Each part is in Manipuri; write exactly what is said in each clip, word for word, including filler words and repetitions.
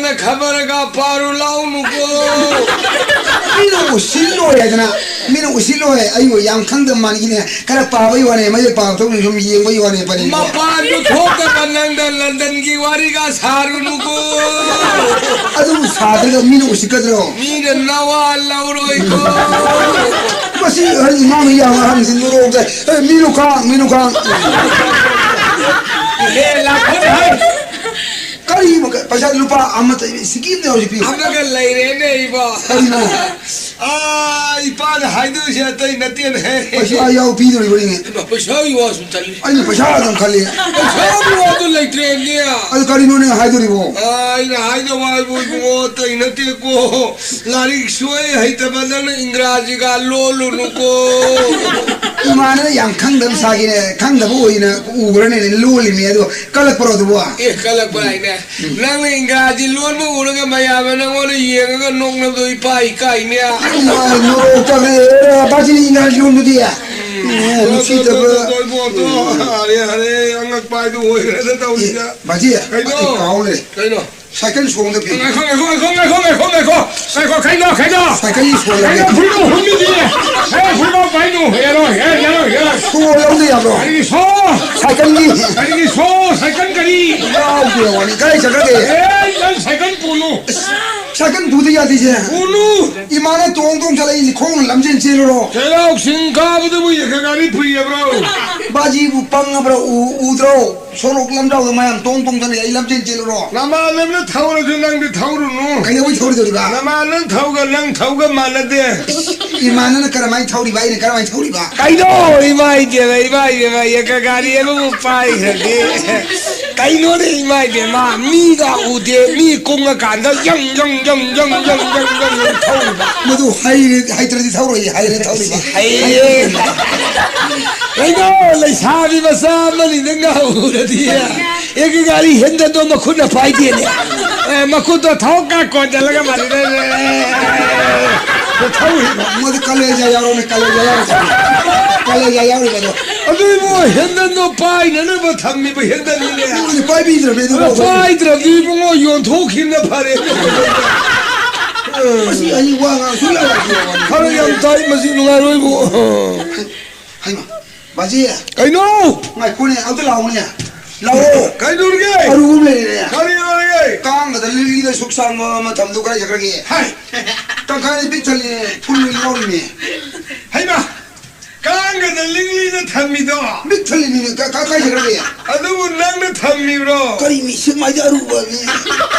ꯅ ꯈꯕꯔꯒ ꯄꯥꯔꯨ ꯂꯥꯎꯅꯨꯀꯣ꯫ ꯃꯤꯅ ꯎꯁꯤꯠꯂꯣꯏ ꯍꯥꯏꯗꯅ, ꯃꯤꯅ ꯎꯁꯤꯠꯂꯣꯏ, ꯑꯩꯕꯨ ꯌꯥꯝ ꯈꯪꯗꯕ ꯃꯥꯟꯈꯤꯅꯦ꯫ ꯈꯔ ꯄꯥꯕꯩ ꯋꯥꯅꯦ, ꯃꯌꯦꯛ ꯄꯥꯕ ꯊꯣꯛꯅ ꯁꯨꯝ ꯌꯦꯡꯕꯩ ꯋꯥꯅꯦ, ꯄꯅꯤ꯫ ꯃꯄꯥꯟꯗꯨ ꯊꯣꯛꯇꯕ ꯅꯪꯗ ꯂꯟꯗꯟꯒꯤ ꯋꯥꯔꯤꯒ ꯁꯥꯔꯨꯅꯨꯀꯣ꯫ ꯑꯗꯨꯕꯨ ꯁꯥꯗ꯭ꯔꯒ ꯃꯤꯅ ꯎꯁꯤꯠꯀꯗ꯭ꯔꯣ? ꯃꯤꯅ ꯅꯋꯥ ꯂꯧꯔꯣꯏꯀꯣ꯫ ꯃꯁꯤ ꯑꯍꯜ ꯏꯃꯥꯅ ꯌꯥꯕ ꯑꯍꯜꯁꯤ ꯅꯨꯔꯣꯛꯇ, ꯑꯦ, ꯃꯤꯅꯨ ꯈꯥꯡ, ꯃꯤꯅꯨ ꯈꯥꯡ꯫ ꯍꯦ, ꯂꯥꯛꯈꯣꯏ ꯍꯥꯏ꯫ ꯀꯔꯤ ꯃꯈ-, ꯄꯩꯁꯥ ꯂꯨꯄꯥ ꯑꯃꯠꯇ ꯁꯤꯀꯤ ꯑꯃꯇ ꯍꯧꯖꯤꯛ ꯄꯤꯌꯨ꯫ ꯑꯃꯒ ꯂꯩꯔꯦꯅꯦ ꯏꯕꯣ꯫ ꯀꯔꯤꯅꯣ? ꯑꯥ, ꯏꯄꯥꯅ ꯍꯥꯏꯗꯣꯏꯁꯦ ꯑꯇꯩ ꯅꯠꯇꯦꯅꯦꯍꯦ꯫ ꯄꯩꯁꯥ ꯌꯥꯎ ꯄꯤꯗꯣꯔꯤꯕꯅꯤꯅꯦ꯫ ꯏꯃꯥ, ꯄꯩꯁꯥꯒꯤ ꯋꯥꯁꯨ ꯇꯜꯂꯤ꯫ ꯑꯩꯅ ꯄꯩꯁꯥ ꯑꯗꯨꯝ ꯈꯜꯂꯤ꯫ ꯄꯩꯁꯥꯒꯤ ꯋꯥꯗꯨ ꯂꯩꯇ꯭ꯔꯦꯅꯦ꯫ ꯑꯗꯨ ꯀꯔꯤꯅꯣ ꯅꯪ ꯍꯥꯏꯗꯣꯔꯤꯕꯣ? ꯑꯥ, ꯑꯩꯅ ꯍꯥꯏꯗꯧ ꯍꯥꯏꯕꯨ ꯏꯕꯨꯡꯉꯣ, ꯑꯇꯩ ꯅꯠꯇꯦꯀꯣ꯫ ꯂꯥꯏꯔꯤꯛ ꯁꯣꯏ ꯍꯩꯇꯕ ꯅꯪꯅ ꯏꯪꯒ꯭ꯔꯥꯖꯤꯒ ꯂꯣꯜꯂꯨꯅꯨꯀꯣ꯫ ꯏꯃꯥꯅ ꯌꯥꯝ ꯈꯪꯗꯕ ꯁꯥꯒꯤꯅꯦ, ꯈꯪꯗꯕ ꯑꯣꯏꯅ ꯎꯕ꯭ꯔꯅꯦ ꯂꯣꯜꯂꯤꯃꯤ ꯑꯗꯣ꯫ ꯀꯜꯂꯛꯄ꯭ꯔꯣ ꯑꯗꯨꯕꯣ? ꯑꯦ, ꯀꯜꯂꯛꯄ ꯍꯥꯏꯅꯦ꯫ ꯎꯝ꯫ ꯅꯪꯅ ꯏꯪꯒ꯭ꯔꯥꯖꯤ ꯂꯣꯟꯕ ꯎꯔꯒ ꯃꯌꯥꯝꯅ ꯅꯪꯉꯣꯟꯗ ꯌꯦꯡꯉꯒ ꯅꯣꯛꯅꯕꯗꯣ ꯏꯄꯥ ꯏꯀꯥꯏꯅꯦ꯫ ꯏꯃꯥ, ꯅꯣꯛꯇꯕꯅꯦ꯫ ꯑꯦ, ꯕꯥꯖꯤꯅ ꯏꯪꯒ꯭ꯔꯥꯖꯤ ꯂꯣꯟꯗꯨꯗꯤ꯫ ꯎꯝ, ꯑꯦ, ꯇꯣ, ꯇꯣ, ꯅꯨꯡꯁꯤꯗꯕ꯫ ꯇꯣ, ꯇꯣ, ꯏꯕꯣ, ꯇꯣ꯫ ꯎꯝ꯫ ꯌꯥꯔꯦ, ꯌꯥꯔꯦ, ꯑꯉꯛꯄ ꯍꯥꯏꯗꯨ ꯑꯣꯏꯈ꯭ꯔꯦꯗ ꯇꯧꯔꯤꯁꯦ꯫ ꯑꯦ, ꯕꯥꯖꯤ, ꯀꯩꯅꯣ? ꯑꯩ ꯀꯥꯎ ꯂꯩꯔꯦ꯫ ꯀꯩꯅꯣ? ꯁꯥꯏꯀꯜ ꯁꯣꯡꯗ ꯐꯤ꯫ ꯉꯥꯏꯈꯣ, ꯉꯥꯏꯈꯣ, ꯉꯥꯏꯈꯣ꯫ ꯀꯩꯅꯣ, ꯀꯩꯅꯣ? ꯁꯥꯏꯀꯜꯒꯤ ꯁꯣꯡꯗ ꯀꯩꯅꯣ, ꯐꯤ꯫ ꯐꯨꯔꯤꯠ ꯍꯨꯝꯃꯤꯗꯤ꯫ ꯍꯦ, ꯐꯨꯔꯤꯠ ꯄꯥꯏꯅꯨ꯫ ꯌꯥꯔꯣꯏ, ꯍꯦ, ꯌꯥꯔꯣꯏ, ꯌꯥꯔꯣꯏ꯫ ꯁꯣ ꯌꯥꯎꯗ ꯌꯥꯕ꯭ꯔꯣ? ꯀꯔꯤꯒꯤ ꯁꯣ? ꯁꯥꯏꯀꯜꯒꯤ꯫ ꯀꯔꯤꯒꯤ ꯁꯣ? ꯁꯥꯏꯀꯜ ꯀꯔꯤ? ꯌꯥꯎꯗꯦ ꯋꯥꯅꯤ꯫ ꯀꯗꯥꯏ ꯆꯠꯈ꯭ꯔꯒꯦ? ꯑꯦ, ꯅꯪ ꯁꯥꯏꯀꯜ ꯄꯨꯅꯨ꯫ ꯁꯥꯏꯀꯜ ꯄꯨꯗ ꯌꯥꯗꯦꯁꯦ꯫ ꯄꯨꯅꯨ꯫ ꯏꯃꯥꯅ ꯇꯣꯡ ꯇꯣꯡ ꯆꯠꯂꯛꯏꯅꯤ, ꯈꯣꯡꯅ ꯂꯝꯖꯦꯟ ꯆꯦꯜꯂꯨꯔꯣ꯫ ꯆꯩꯔꯥꯎ ꯆꯤꯡ ꯀꯥꯕꯗꯕꯨ ꯌꯦꯛꯈ ꯒꯥꯔꯤ ꯐꯨꯏꯌꯦꯕ꯭ꯔꯣ? ꯕꯥꯖꯤꯕꯨ ꯄꯪꯉꯕ꯭ꯔꯣ? ꯎ-, ꯎꯗ꯭ꯔꯣ? ꯁꯣꯔꯣꯛ ꯂꯝꯖꯥꯎꯗ ꯃꯌꯥꯝ ꯇꯣꯡ ꯇꯣꯡꯗꯅ ꯑꯩ ꯂꯝꯖꯦꯟ ꯆꯦꯜꯂꯨꯔꯣ? ꯅꯃꯥꯟꯅꯕꯅ ꯊꯧꯔꯁꯨ ꯅꯪꯗꯤ ꯊꯧꯔꯨꯅꯨ꯫ ꯀꯩꯗꯧꯕꯩ ꯊꯧꯔꯣꯏꯗꯧꯔꯤꯕ? ꯅꯃꯥꯟꯅꯕ ꯊꯧꯒ ꯅꯪ ꯊꯧꯒ ꯃꯥꯟꯅꯗꯦ꯫ ꯏꯃꯥꯟꯅꯕꯅ ꯀꯔꯝꯍꯥꯏꯅ ꯊꯧꯔꯤꯕ? ꯑꯩꯅ ꯀꯔꯝꯍꯥꯏꯅ ꯊꯧꯔꯤꯕ? ꯀꯩꯅꯣ? ꯏꯃꯥ ꯏꯕꯦꯝꯃ, ꯏꯃꯥ ꯏꯕꯦꯝꯃ, ꯌꯦꯛꯀ ꯒꯥꯔꯤ ꯑꯃꯕꯨ ꯄꯥꯏꯈ꯭ꯔꯗꯤ꯫ ꯀꯩꯅꯣꯅꯦ ꯏꯃꯥ ꯏꯕꯦꯝꯃ? ꯃꯤꯒ ꯎꯗꯦ, ꯃꯤ ꯀꯨꯡꯉꯀꯥꯟꯗ ꯌꯪ, ꯌꯪ, ꯌꯪ ꯊꯧꯔꯤꯕ꯫ ꯃꯗꯨ ꯍꯩꯔꯦ, ꯍꯩꯇ꯭ꯔꯗꯤ ꯊꯧꯔꯣꯏꯌꯦ, ꯍꯩꯔꯦ ꯊꯧꯔꯤꯕ꯫ ꯍꯩꯌꯦ꯫ ꯀꯩꯅꯣ, ꯂꯩꯁꯥꯕꯤ ꯃꯆꯥ ꯑꯃꯅꯤꯗ ꯉꯥꯎꯔꯗꯤ꯫ ꯑꯦ, ꯒꯥꯔꯤ ꯍꯦꯟꯗꯟꯗꯣ ꯃꯈꯨꯠꯅ ꯄꯥꯏꯗꯦꯅꯦ꯫ ꯑꯦ, ꯃꯈꯨꯠꯇꯣ ꯊꯣꯛꯀ ꯀꯣꯟꯁꯤꯜꯂꯒ ꯃꯗꯨꯗ ꯊꯧꯔꯤꯕ꯫ ꯃꯗꯨ ꯀꯂꯦꯖꯥ ꯌꯥꯎꯔꯝꯅꯦ, ꯀꯂꯦꯖꯥ ꯌꯥꯎꯔꯝꯅꯦ꯫ ꯀꯂꯦꯖꯥ ꯌꯥꯎꯔꯤꯕꯗꯣ꯫ ꯑꯗꯨ ꯏꯕꯨꯡꯉꯣ, ꯍꯦꯟꯗꯟꯗꯣ ꯄꯥꯏꯅꯅꯕ ꯊꯝꯃꯤꯕ ꯍꯦꯟꯗꯟꯅꯤꯅꯦ꯫ ꯅꯪꯗꯤ ꯄꯥꯏꯕꯤꯗ꯭ꯔꯕꯅꯦ ꯑꯗꯨ ꯑꯗꯣ ꯐꯥꯎꯕꯗꯤ꯫ ꯄꯥꯏꯗ꯭ꯔꯕꯗꯤ ꯏꯕꯨꯡꯉꯣ, ꯌꯣꯟꯊꯣꯛꯈꯤꯕꯅ ꯐꯔꯦ꯫ ꯃꯁꯤ ꯑꯩ ꯋꯥ ꯉꯥꯡ ꯁꯨꯡꯌꯥ ꯌꯥꯗꯦ꯫ ꯈꯔ ꯌꯥꯝ ꯇꯥꯏ, ꯃꯁꯤ ꯅꯨꯡꯉꯥꯏꯔꯣꯏꯕꯨ꯫ ꯍꯩꯃꯥ, ꯕꯥꯖꯤ꯫ ꯀꯩꯅꯣ? ꯉꯥꯏꯈꯣꯅꯦ, ꯑꯝꯇ ꯂꯥꯛꯑꯣꯅꯦ꯫ ꯂꯥꯛꯑꯣ꯫ ꯀꯩꯗꯧꯔꯒꯦ? ꯑꯔꯨꯕ ꯑꯃ ꯂꯩꯔꯦꯅꯦ꯫ ꯀꯔꯤ ꯂꯩꯔꯒꯦ? ꯀꯥꯡꯒꯗ ꯂꯤꯛꯂꯤꯗ ꯁꯨꯛ ꯁꯥꯡꯕ ꯃꯇꯝꯗꯨ ꯀꯗꯥꯏ ꯆꯠꯈ꯭ꯔꯒꯦ? ꯍꯥꯏ꯫ ꯇꯪꯈꯥꯏꯗ ꯄꯤꯛ ꯊꯜꯂꯦ, ꯐꯨꯜ ꯌꯥꯎꯔꯤꯅꯦ꯫ ꯍꯩꯃꯥ! ꯀꯥꯡꯒꯗ ꯂꯤꯛꯂꯤꯗ ꯊꯝꯃꯤꯗꯣ? ꯃꯤꯠ ꯊꯜꯂꯤꯃꯤꯅꯦ, ꯀ-, ꯀ-, ꯀꯥꯏ ꯆꯠꯈ꯭ꯔꯒꯦ? ꯑꯗꯨꯕꯨ ꯅꯪꯅ ꯊꯝꯃꯤꯕ꯭ꯔꯣ? ꯀꯔꯤ ꯃꯤ ꯁꯤꯛ ꯃꯥꯏꯗꯤ ꯑꯔꯨꯕ ꯃꯤ?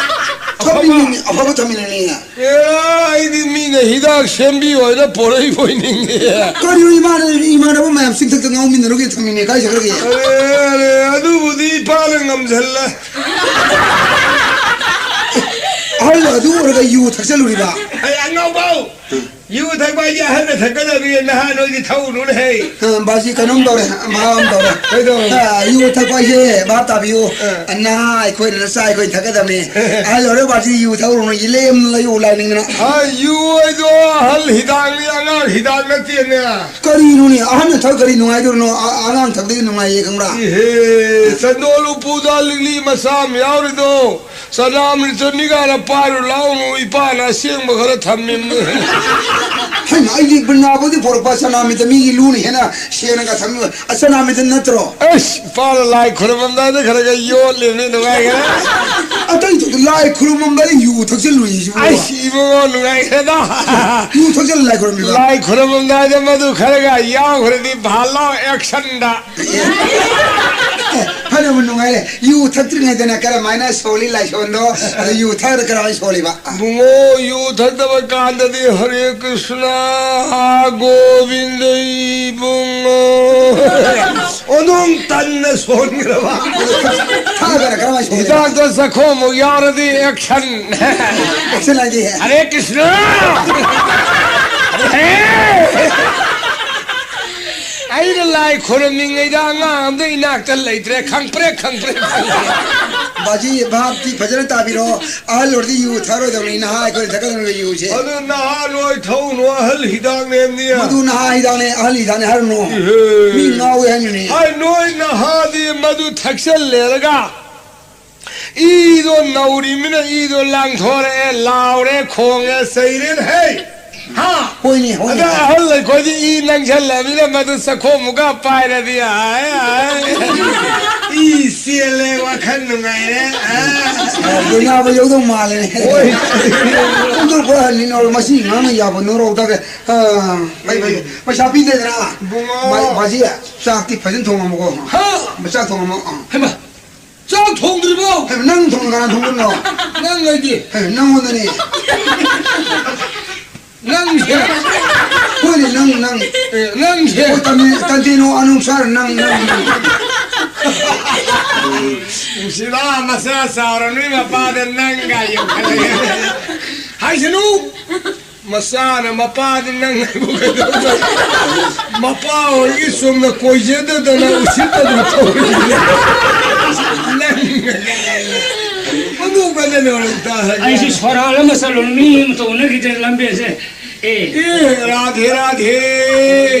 ꯑꯐꯕ? ꯊꯝꯃꯤꯅꯤꯅꯦ, ꯑꯐꯕ ꯊꯝꯃꯤꯅꯤꯅꯦ꯫ ꯑꯦꯔꯥ, ꯑꯩꯗꯤ ꯃꯤꯅ ꯍꯤꯗꯥꯛ ꯁꯦꯝꯕꯤꯌꯣ ꯍꯥꯏꯅ ꯄꯣꯔꯛꯏꯕꯣꯏ ꯅꯤꯡꯉꯦ꯫ ꯀꯔꯤꯅꯣ ꯏꯃꯥꯅ, ꯏꯃꯥꯟꯅꯕ ꯃꯌꯥꯝ ꯆꯤꯡꯊꯛꯇ ꯉꯥꯎꯃꯤꯟꯅꯔꯨꯒꯦ ꯊꯝꯃꯤꯅꯦ, ꯀꯥꯏ ꯆꯠꯈ꯭ꯔꯒꯦ? ꯑꯔꯦ, ꯑꯔꯦ, ꯑꯗꯨꯕꯨꯗꯤ ꯏꯄꯥꯅ ꯉꯝꯁꯤꯜꯂꯦ꯫ ꯑꯍꯜ ꯑꯗꯨ ꯑꯣꯏꯔꯒ ꯌꯨ ꯊꯛꯆꯜꯂꯨꯔꯤꯕ? ꯑꯩ ꯑꯉꯥꯎꯕꯧ! ꯌꯨ ꯊꯛꯄ ꯍꯥꯏꯁꯦ ꯑꯍꯜꯅ ꯊꯛꯀꯗꯕꯅꯤ, ꯅꯍꯥ ꯅꯣꯏꯗꯤ ꯊꯛꯎꯅꯨꯅꯦ ꯍꯦ꯫ ꯑ, ꯕꯥꯖꯤ, ꯀꯩꯅꯣꯝ ꯇꯧꯔꯦ, ꯚꯥꯞ ꯑꯃ ꯇꯧꯔꯦ꯫ ꯀꯩꯗꯧꯔꯦ? ꯑ, ꯌꯨ ꯊꯛꯄ ꯍꯥꯏꯁꯦ ꯚꯥꯞ ꯇꯥꯕꯤꯌꯨ꯫ ꯑ꯫ ꯅꯍꯥ ꯑꯩꯈꯣꯏꯅ ꯅꯆꯥ ꯑꯩꯈꯣꯏ ꯊꯛꯀꯗꯕꯅꯤ꯫ ꯑꯍꯜ ꯑꯣꯏꯔ ꯕꯥꯖꯤ ꯌꯨ ꯊꯛꯎꯔꯨꯅꯨ, ꯏꯂꯦꯝ ꯂꯩꯌꯨ ꯂꯥꯏꯅꯤꯡꯗꯅ꯫ ꯑ, ꯌꯨ ꯍꯥꯏꯗꯣ ꯑꯍꯜ ꯍꯤꯗꯥꯛꯅꯤ, ꯑꯉꯥꯡ ꯍꯤꯗꯥꯛ ꯅꯠꯇꯦꯅꯦ꯫ ꯀꯔꯤꯅꯣꯅꯦ? ꯑꯍꯜꯅ ꯊꯛ ꯀꯔꯤ ꯅꯨꯡꯉꯥꯏꯗꯣꯏꯅꯣ? ꯑ-, ꯑꯉꯥꯡ ꯊꯛꯇꯗꯤ ꯅꯨꯡꯉꯥꯏꯌꯦ ꯈꯪꯕ꯭ꯔꯥ? ꯏꯍꯦ, ꯆꯟꯗꯣꯜ ꯎꯄꯨꯗ ꯂꯤꯛꯂꯤ ꯃꯆꯥ ꯑꯃ ꯌꯥꯎꯔꯤꯗꯣ꯫ ꯆꯅꯥꯝ ꯂꯤꯇꯔꯅꯤ ꯀꯥꯏꯅ ꯄꯥꯏꯔꯨ ꯂꯥꯎꯅꯨ, ꯏꯄꯥꯅ ꯑꯁꯦꯡꯕ ꯈꯔ ꯊꯝꯃꯤꯕꯅꯤ꯫ ꯍꯩꯃꯥ, ꯑꯩꯗꯤ ꯕ꯭ꯔꯤꯟꯗꯥꯕꯟꯗꯤ ꯄꯣꯔꯛꯄ ꯆꯅꯥꯝ ꯂꯤꯇꯔꯅꯤꯒꯤ ꯂꯨꯅ ꯍꯦꯟꯅ ꯁꯦꯡꯅꯒ ꯊꯝꯃꯤꯕ꯫ ꯑ, ꯆꯅꯥꯝ ꯂꯤꯇꯔ ꯅꯠꯇ꯭ꯔꯣ? ꯑꯩꯁ, ꯏꯄꯥꯅ ꯂꯥꯏ ꯈꯨꯔꯨꯝꯃꯝꯗꯥꯏꯗ ꯈꯔ ꯈꯔ ꯌꯣꯠꯂꯤꯕꯅꯤ, ꯅꯨꯡꯉꯥꯏꯈ꯭ꯔꯦ꯫ ꯑꯇꯩꯗꯨ ꯂꯥꯏ ꯈꯨꯔꯨꯝꯃꯝꯗꯥꯏꯗ ꯌꯨ ꯊꯛꯆꯜꯂꯨꯏꯁꯤꯕꯨ꯫ ꯑꯩꯁ, ꯏꯕꯨꯡꯉꯣ, ꯅꯨꯡꯉꯥꯏꯈ꯭ꯔꯦꯗ꯫ ꯌꯨ ꯊꯛꯆꯜꯂ ꯂꯥꯏ ꯈꯨꯔꯨꯝꯃꯤꯕ? ꯂꯥꯏ ꯈꯨꯔꯨꯝꯃꯝꯗꯥꯏꯗ ꯃꯗꯨ ꯈꯔꯒ ꯌꯥꯎꯈ꯭ꯔꯗꯤ ꯚꯥꯂꯣ ꯑꯦꯛꯁꯟꯗ꯫ ꯐꯅꯕꯨ ꯅꯨꯡꯉꯥꯏꯔꯦ꯫ ꯌꯨ ꯊꯛꯇ꯭ꯔꯤꯉꯩꯗꯅ ꯀꯔꯝꯍꯥꯏꯅ ꯁꯣꯜꯂꯤ ꯂꯥꯏꯁꯣꯟꯗꯣ, ꯑꯗꯨ ꯌꯨ ꯊꯛꯑꯒ ꯀꯔꯝꯍꯥꯏꯅ ꯁꯣꯜꯂꯤꯕ? ꯕꯨꯡꯉꯣ, ꯌꯨ ꯊꯛꯇꯕ ꯀꯥꯟꯗꯗꯤ ꯍꯔꯦ ꯀ꯭ꯔꯤꯁꯅ, ꯒꯣꯕꯤꯟꯗ ꯏꯕꯨꯡꯉꯣ꯫ ꯑꯣꯟꯊꯣꯡ ꯇꯟꯅ ꯁꯣꯟꯈ꯭ꯔꯕ꯫ ꯊꯛꯑꯒꯅ ꯀꯔꯝꯍꯥꯏꯅ ꯁꯣꯜꯂꯤꯕ? ꯍꯤꯗꯥꯛꯇ ꯆꯈꯣꯝꯃꯨꯛ ꯌꯥꯎꯔꯗꯤ ꯑꯦꯛꯁꯟ꯫ ꯑꯦꯛꯁꯟ ꯍꯥꯏꯗꯤ? ꯍꯔꯦ ꯀ꯭ꯔꯤꯁꯅ! ꯍꯔꯦ! ꯑꯩꯅ ꯂꯥꯏ ꯈꯣꯏꯔꯝꯃꯤꯉꯩꯗ ꯑꯉꯥꯡ ꯑꯝꯇ ꯏꯅꯥꯛꯇ ꯂꯩꯇ꯭ꯔꯦ, ꯈꯪꯄ꯭ꯔꯦꯛ ꯈꯪꯄ꯭ꯔꯦꯛ ꯈꯪꯄ꯭ꯔꯦꯛ꯫ ꯑꯁꯤ ꯚꯥꯞꯇꯤ ꯐꯖꯅ ꯇꯥꯕꯤꯔꯣ꯫ ꯑꯍꯜ ꯑꯣꯏꯔꯗꯤ ꯌꯨ ꯊꯛꯑꯔꯣꯏꯗꯧꯅꯤ, ꯅꯍꯥ ꯑꯩꯈꯣꯏꯅ ꯊꯛꯀꯗꯧꯅꯤ ꯌꯨꯁꯦ꯫ ꯑꯗꯨ ꯅꯍꯥ ꯅꯣꯏ ꯊꯛꯎꯅꯨ, ꯑꯍꯜ ꯍꯤꯗꯥꯛꯅꯦ ꯍꯥꯏꯕꯅꯤ꯫ ꯃꯗꯨ ꯅꯍꯥ ꯍꯤꯗꯥꯛꯅꯦ, ꯑꯍꯜ ꯍꯤꯗꯥꯛꯅꯦ ꯍꯥꯏꯔꯨꯅꯨ꯫ ꯏꯍꯦ꯫ ꯃꯤ ꯉꯥꯎꯋꯦ ꯍꯥꯏꯅꯨꯅꯦ꯫ ꯑꯩ ꯅꯣꯏ ꯅꯍꯥꯗꯤ ꯃꯗꯨ ꯊꯛꯆꯜꯂꯦꯔꯒ ꯏꯗꯣ ꯅꯧꯔꯤꯃꯤꯅ ꯏꯗꯣ ꯂꯥꯡꯊꯣꯔꯛꯑꯦ, ꯂꯥꯎꯔꯦ, ꯈꯣꯡꯉꯦ, ꯆꯩꯔꯦꯅ ꯍꯦ꯫ ꯍꯥ? ꯍꯣꯏꯅꯦ, ꯍꯣꯏꯅꯦ꯫ ꯑꯗ ꯑꯍꯜ ꯑꯩꯈꯣꯏꯗꯤ ꯏ ꯅꯪꯁꯜꯂꯃꯤꯅ ꯃꯗꯨ ꯆꯈꯣꯝꯃꯨꯛꯀ ꯄꯥꯏꯔꯗꯤ ꯍꯥꯏ, ꯍꯥꯏ꯫ ꯏ ꯆꯦꯜꯂꯦ, ꯋꯥꯈꯜ ꯅꯨꯡꯉꯥꯏꯔꯦ꯫ ꯑ꯫ ꯑ, ꯂꯣꯏꯅꯕ ꯌꯧꯗꯧ ꯃꯥꯜꯂꯦꯅꯦ꯫ ꯍꯣꯏ꯫ ꯈꯣꯡꯗꯣꯛꯄ ꯍꯟꯅꯤ ꯅꯧꯔ ꯃꯁꯤ ꯉꯥꯡꯅ ꯌꯥꯕ ꯅꯣꯔꯧꯗꯒ꯫ ꯑ, ꯐꯩ, ꯐꯩ, ꯐꯩ꯫ ꯄꯩꯁꯥ ꯄꯤꯗꯦꯗꯅ꯫ ꯏꯕꯨꯡꯉꯣ꯫ ꯕꯥ-, ꯕꯥꯖꯤ, ꯆꯥꯛꯇꯤ ꯐꯖꯅ ꯊꯣꯡꯉꯝꯃꯨꯀꯣ꯫ ꯍꯥ? ꯆꯥꯛ ꯊꯣꯡꯉꯝꯃꯣ꯫ ꯑ꯫ ꯍꯩꯃꯥ꯫ ꯆꯥꯛ ꯊꯣꯡꯗ꯭ꯔꯤꯕꯣ? ꯍꯦ, ꯅꯪ ꯊꯣꯡ ꯀꯅꯥ ꯊꯣꯡꯗꯣꯏꯅꯣ? ꯅꯪ ꯂꯩꯗꯤ? ꯍꯦ, ꯅꯪꯉꯣꯟꯗꯅꯦ꯫ ꯅꯪꯁꯦ꯫ ꯍꯣꯏꯅꯦ, ꯅꯪ, ꯅꯪ꯫ ꯑꯦ, ꯅꯪꯁꯦ꯫ ꯍꯣꯏ, ꯇꯟꯗꯦ-, ꯇꯟꯗꯦꯅꯣ ꯑꯅꯨꯁꯥꯔ, ꯅꯪ, ꯅꯪ, ꯅꯪ꯫ ꯅꯨꯡꯁꯤꯕ ꯃꯆꯥ ꯆꯥꯎꯔ ꯅꯣꯏ ꯃꯄꯥꯗ ꯅꯪꯒ ꯌꯣꯛꯈꯠꯂꯛꯑꯦ꯫ ꯍꯥꯏꯁꯅꯨ꯫ ꯃꯆꯥꯅ ꯃꯄꯥꯗ ꯅꯪ ꯍꯥꯏꯕꯨ ꯀꯩꯗꯧꯗꯣꯏ? ꯃꯄꯥ ꯍꯣꯏꯒꯤ ꯆꯨꯝꯅ ꯀꯣꯏꯖꯗꯗꯅ ꯎꯁꯤꯠꯇꯗꯅ ꯇꯧꯔꯤꯅꯦ꯫ ꯅꯪ ꯃꯗꯨ ꯀꯟꯅ ꯅꯣꯡ ꯇꯥꯔꯒ꯫ ꯑꯩꯁꯨ ꯁꯣꯔꯥꯜ ꯑꯃ ꯆꯠꯂꯨꯔ ꯃꯤ ꯑꯃꯇ ꯎꯅꯈꯤꯗ꯭ꯔꯦ ꯂꯝꯕꯦꯜꯁꯦ꯫ ꯑꯦ꯫ ꯑꯦ, ꯔꯥꯙꯦ, ꯔꯥꯙꯦ꯫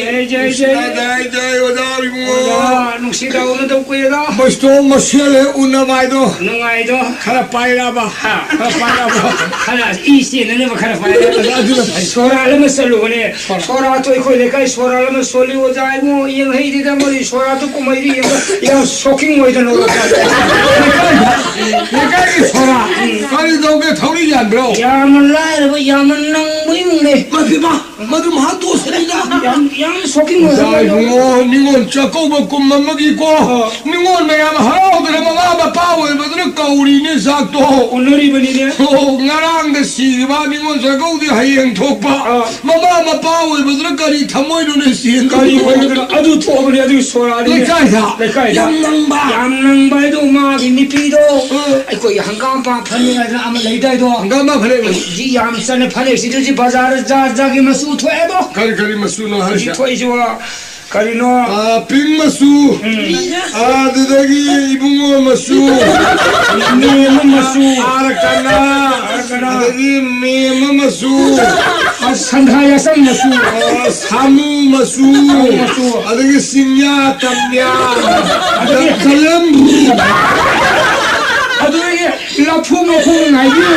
ꯖꯩ, ꯖꯩ, ꯖꯩ꯫ ꯀ꯭ꯔꯤꯁꯅ ꯖꯩ, ꯖꯩ, ꯑꯣꯖꯥ ꯏꯕꯨꯡꯉꯣ꯫ ꯑꯣꯖꯥ, ꯅꯨꯡꯁꯤꯗ ꯎꯅꯗꯕ ꯀꯨꯏꯔꯦꯗ꯫ ꯕꯩꯁꯇꯣꯝ ꯃꯁꯦꯜ ꯍꯦꯛ ꯎꯅꯕ ꯍꯥꯏꯗꯣ꯫ ꯅꯨꯡꯉꯥꯏꯗꯣ꯫ ꯈꯔ ꯄꯥꯏꯔꯕ? ꯍꯥ꯫ ꯈꯔ ꯄꯥꯏꯔꯕ? ꯈꯔ ꯏ ꯆꯦꯟꯅꯅꯕ ꯈꯔ ꯄꯥꯏꯔꯕ? ꯑꯗꯨꯅ ꯐꯩ꯫ ꯁꯣꯔꯥꯠ ꯑꯃ ꯆꯠꯂꯨꯕꯅꯦ꯫ ꯁꯣꯔꯥꯠ꯫ ꯁꯣꯔꯥꯠꯇꯣ ꯑꯩꯈꯣꯏ ꯂꯩꯀꯥꯏ ꯁꯣꯔꯥꯠ ꯑꯃ ꯁꯣꯜꯂꯤ ꯑꯣꯖꯥ ꯏꯕꯨꯡꯉꯣ, ꯌꯦꯡ ꯍꯩꯗꯦꯗ ꯃꯣꯏ ꯁꯣꯔꯥꯠꯇꯣ ꯀꯨꯝꯍꯩꯗꯤ ꯌꯦꯡꯕ ꯌꯥꯝ shocking ꯑꯣꯏꯗꯅ ꯑꯣꯖꯥ꯫ ꯂꯩꯀꯥꯏꯒꯤ ꯁꯣꯔꯥꯠ꯫ ꯎꯝ꯫ ꯀꯔꯤ ꯇꯧꯒꯦ ꯊꯧꯔꯤ ꯌꯥꯟꯕ꯭ꯔꯣ? ꯌꯥꯝꯅ ꯂꯥꯏꯔꯕ, ꯌꯥꯝꯅ ꯅꯪꯕ ꯏꯃꯨꯡꯅꯦ꯫ ꯃꯁꯤꯃ ꯃꯗꯨ ꯃꯍꯥꯛ ꯇꯣꯁꯔꯤꯗ꯫ ꯌꯥꯝ, ꯌꯥꯝ shocking ꯑꯣꯏꯕ ꯏꯕꯨꯡꯉꯣ, ꯅꯤꯉꯣꯜ ꯆꯥꯛꯀꯧꯕ ꯀꯨꯝ ꯑꯃꯒꯤꯀꯣ, ꯑꯣ꯫ ꯅꯤꯉꯣꯜ ꯃꯌꯥꯝ ꯍꯔꯥꯎꯗꯅ ꯃꯃꯥ ꯃꯄꯥ ꯑꯣꯏꯕꯗꯨꯅ ꯀꯧꯔꯤꯅꯦ ꯆꯥꯛꯇꯣ꯫ ꯎꯅꯔꯤꯕꯅꯤꯅꯦ꯫ ꯑꯣ, ꯉꯔꯥꯡꯗ ꯁꯤꯈꯤꯕ ꯅꯤꯉꯣꯜ ꯆꯥꯛꯀꯧꯗꯤ ꯍꯌꯦꯡ ꯊꯣꯛꯄ꯫ ꯑꯣ꯫ ꯃꯃꯥ ꯃꯄꯥ ꯑꯣꯏꯕꯗꯨꯅ ꯀꯔꯤ ꯊꯃꯣꯏꯅꯣꯅꯦ ꯆꯦꯟ-, ꯀꯔꯤ ꯑꯣꯏꯕꯗꯨꯅ ꯑꯗꯨ ꯊꯣꯛꯑꯕꯅꯤ, ꯑꯗꯨꯒꯤ ꯁꯣꯔꯥꯅꯤꯅꯦ꯫ ꯂꯩꯀꯥꯏꯗ? ꯂꯩꯀꯥꯏꯗ꯫ ꯌꯥꯝ ꯅꯪꯕ꯫ ꯌꯥꯝ ꯅꯪꯕ ꯍꯥꯏꯗꯣ ꯃꯥꯒꯤ ꯅꯨꯄꯤꯗꯣ꯫ ꯑꯣ꯫ ꯑꯩꯈꯣꯏꯒꯤ ꯍꯪꯒꯥꯝꯄꯥꯟ ꯐꯅꯦꯛ ꯍꯥꯏꯗꯅ ꯑꯃ ꯂꯩꯗꯥꯏꯗꯣ꯫ ꯍꯪꯒꯥꯝꯄꯥꯟ ꯐꯅꯦꯛ꯫ ꯖꯤ ꯌꯥꯝ ꯆꯟꯅ ꯐꯅꯦꯛꯁꯤꯗ ꯍꯧꯖꯤꯛ ꯕꯖꯥꯔꯗ ꯖꯥꯠ ꯖꯥꯠꯀꯤ ꯃꯆꯨ ꯊꯣꯛꯑꯦꯗꯣ꯫ ꯀꯔꯤ ꯀꯔꯤ ꯃꯆꯨꯅꯣ ꯍꯥꯏꯁꯦ? ꯍꯧꯖꯤꯛ ꯊꯣꯛꯏꯁꯤꯕꯣ꯫ ꯀꯔꯤꯅꯣ? ꯑꯥ, ꯄꯤꯡ ꯃꯆꯨ꯫ ꯎꯝ꯫ ꯑꯥ, ꯑꯗꯨꯗꯒꯤ ꯏꯕꯨꯡꯉꯣ ꯃꯆꯨ꯫ ꯃꯦꯝ ꯑꯃ ꯃꯆꯨ꯫ ꯑꯥꯔꯀꯅꯥ꯫ ꯑꯥꯔꯀꯅꯥ꯫ ꯑꯗꯒꯤ ꯃꯦꯝ ꯑꯃ ꯃꯆꯨ꯫ ꯑꯥ, ꯁꯟꯙꯥ ꯌꯥꯁꯪ ꯃꯆꯨ꯫ ꯑꯥ, ꯁꯥꯃꯨ ꯃꯆꯨ꯫ ꯁꯥꯃꯨ ꯃꯆꯨ꯫ ꯑꯗꯒꯤ ꯆꯤꯡꯌꯥ ꯇꯝꯌꯥ꯫ ꯑꯗꯒꯤ ꯗꯛꯀꯂꯝ꯫ ꯑꯗꯨꯗꯒꯤ ꯂꯐꯨ ꯃꯈꯣꯡ ꯉꯥꯏꯕꯤꯌꯨ꯫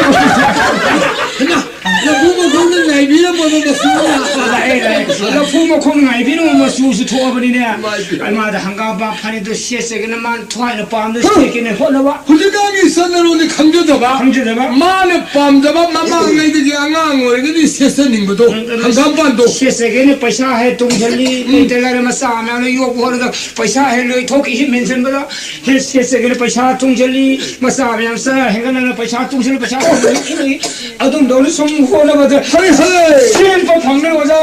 ꯍꯩꯃꯥ! ꯂꯐꯨ ꯃꯈꯣꯡꯗ ꯉꯥꯏꯕꯤꯔꯝꯃꯣ, ꯃꯆꯨ ꯑꯃ ꯂꯥꯛꯄ꯫ ꯂꯥꯛꯑꯦ, ꯂꯥꯛꯑꯦ꯫ ꯂꯐꯨ ꯃꯈꯣꯡ ꯉꯥꯏꯕꯤꯔꯝꯃꯣ, ꯃꯆꯨꯁꯨ ꯊꯣꯛꯑꯕꯅꯤꯅꯦ꯫ ꯏꯃꯥꯏ ꯄꯦꯝꯃ꯫ ꯑꯩ ꯃꯥꯗ ꯍꯪꯒꯥꯝ ꯄꯥꯟ ꯐꯅꯦꯛꯇꯣ ꯁꯦꯠꯆꯒꯦꯅ ꯃꯥꯅ ꯊꯋꯥꯏꯅ ꯄꯥꯝꯗ ꯍ! ꯁꯦꯠꯀꯦꯅ ꯍꯣꯠꯅꯕ꯫ ꯍꯧꯖꯤꯛꯀꯥꯟꯒꯤ ꯆꯠꯅꯔꯣꯜꯗꯤ ꯈꯪꯖꯗꯕ꯫ ꯈꯪꯖꯗꯕ꯫ ꯃꯥꯅ ꯄꯥꯝꯖꯕ ꯃꯃꯥꯡꯉꯩꯗꯒꯤ ꯑꯉꯥꯡ ꯑꯣꯏꯔꯤꯉꯩꯗꯒꯤ ꯁꯦꯠꯆꯅꯤꯡꯕꯗꯣ, ꯎꯝ, ꯑꯗꯨ ꯍꯪꯒꯥꯝ ꯄꯥꯟꯗꯣ꯫ ꯁꯦꯠꯆꯒꯦꯅ ꯄꯩꯁꯥ ꯍꯦꯛ ꯇꯨꯡꯁꯤꯜꯂꯤ, ꯎꯝ꯫ ꯂꯩꯇ ꯂꯥꯏꯔ ꯃꯆꯥ ꯃꯌꯥꯝꯅ ꯌꯣꯛꯄ ꯍꯣꯠꯅꯕꯗ ꯄꯩꯁꯥ ꯍꯦꯛ ꯂꯣꯏꯊꯣꯛꯈꯤ, ꯍꯦꯛ ꯃꯦꯟꯁꯤꯟꯕꯗ ꯍꯦꯛ ꯁꯦꯠꯆꯒꯦꯅ ꯄꯩꯁꯥ ꯇꯨꯡꯁꯤꯜꯂꯤ, ꯃꯆꯥ ꯃꯌꯥꯝ ꯆꯥ ꯍꯦꯟꯒꯠꯅꯅ ꯄꯩꯁꯥ ꯇꯨꯡꯁꯤꯜꯂꯤ, ꯄꯩꯁꯥ ꯇꯨꯡꯁꯤꯜꯂꯤ꯫ ꯑꯗꯨꯝꯗꯧꯅ ꯁꯨꯝ ꯍꯣꯠꯅꯕꯗ ꯍꯩ, ꯍꯩ! ꯁꯦꯝꯕ ꯐꯪꯗ꯭ꯔꯦ ꯑꯣꯖꯥ꯫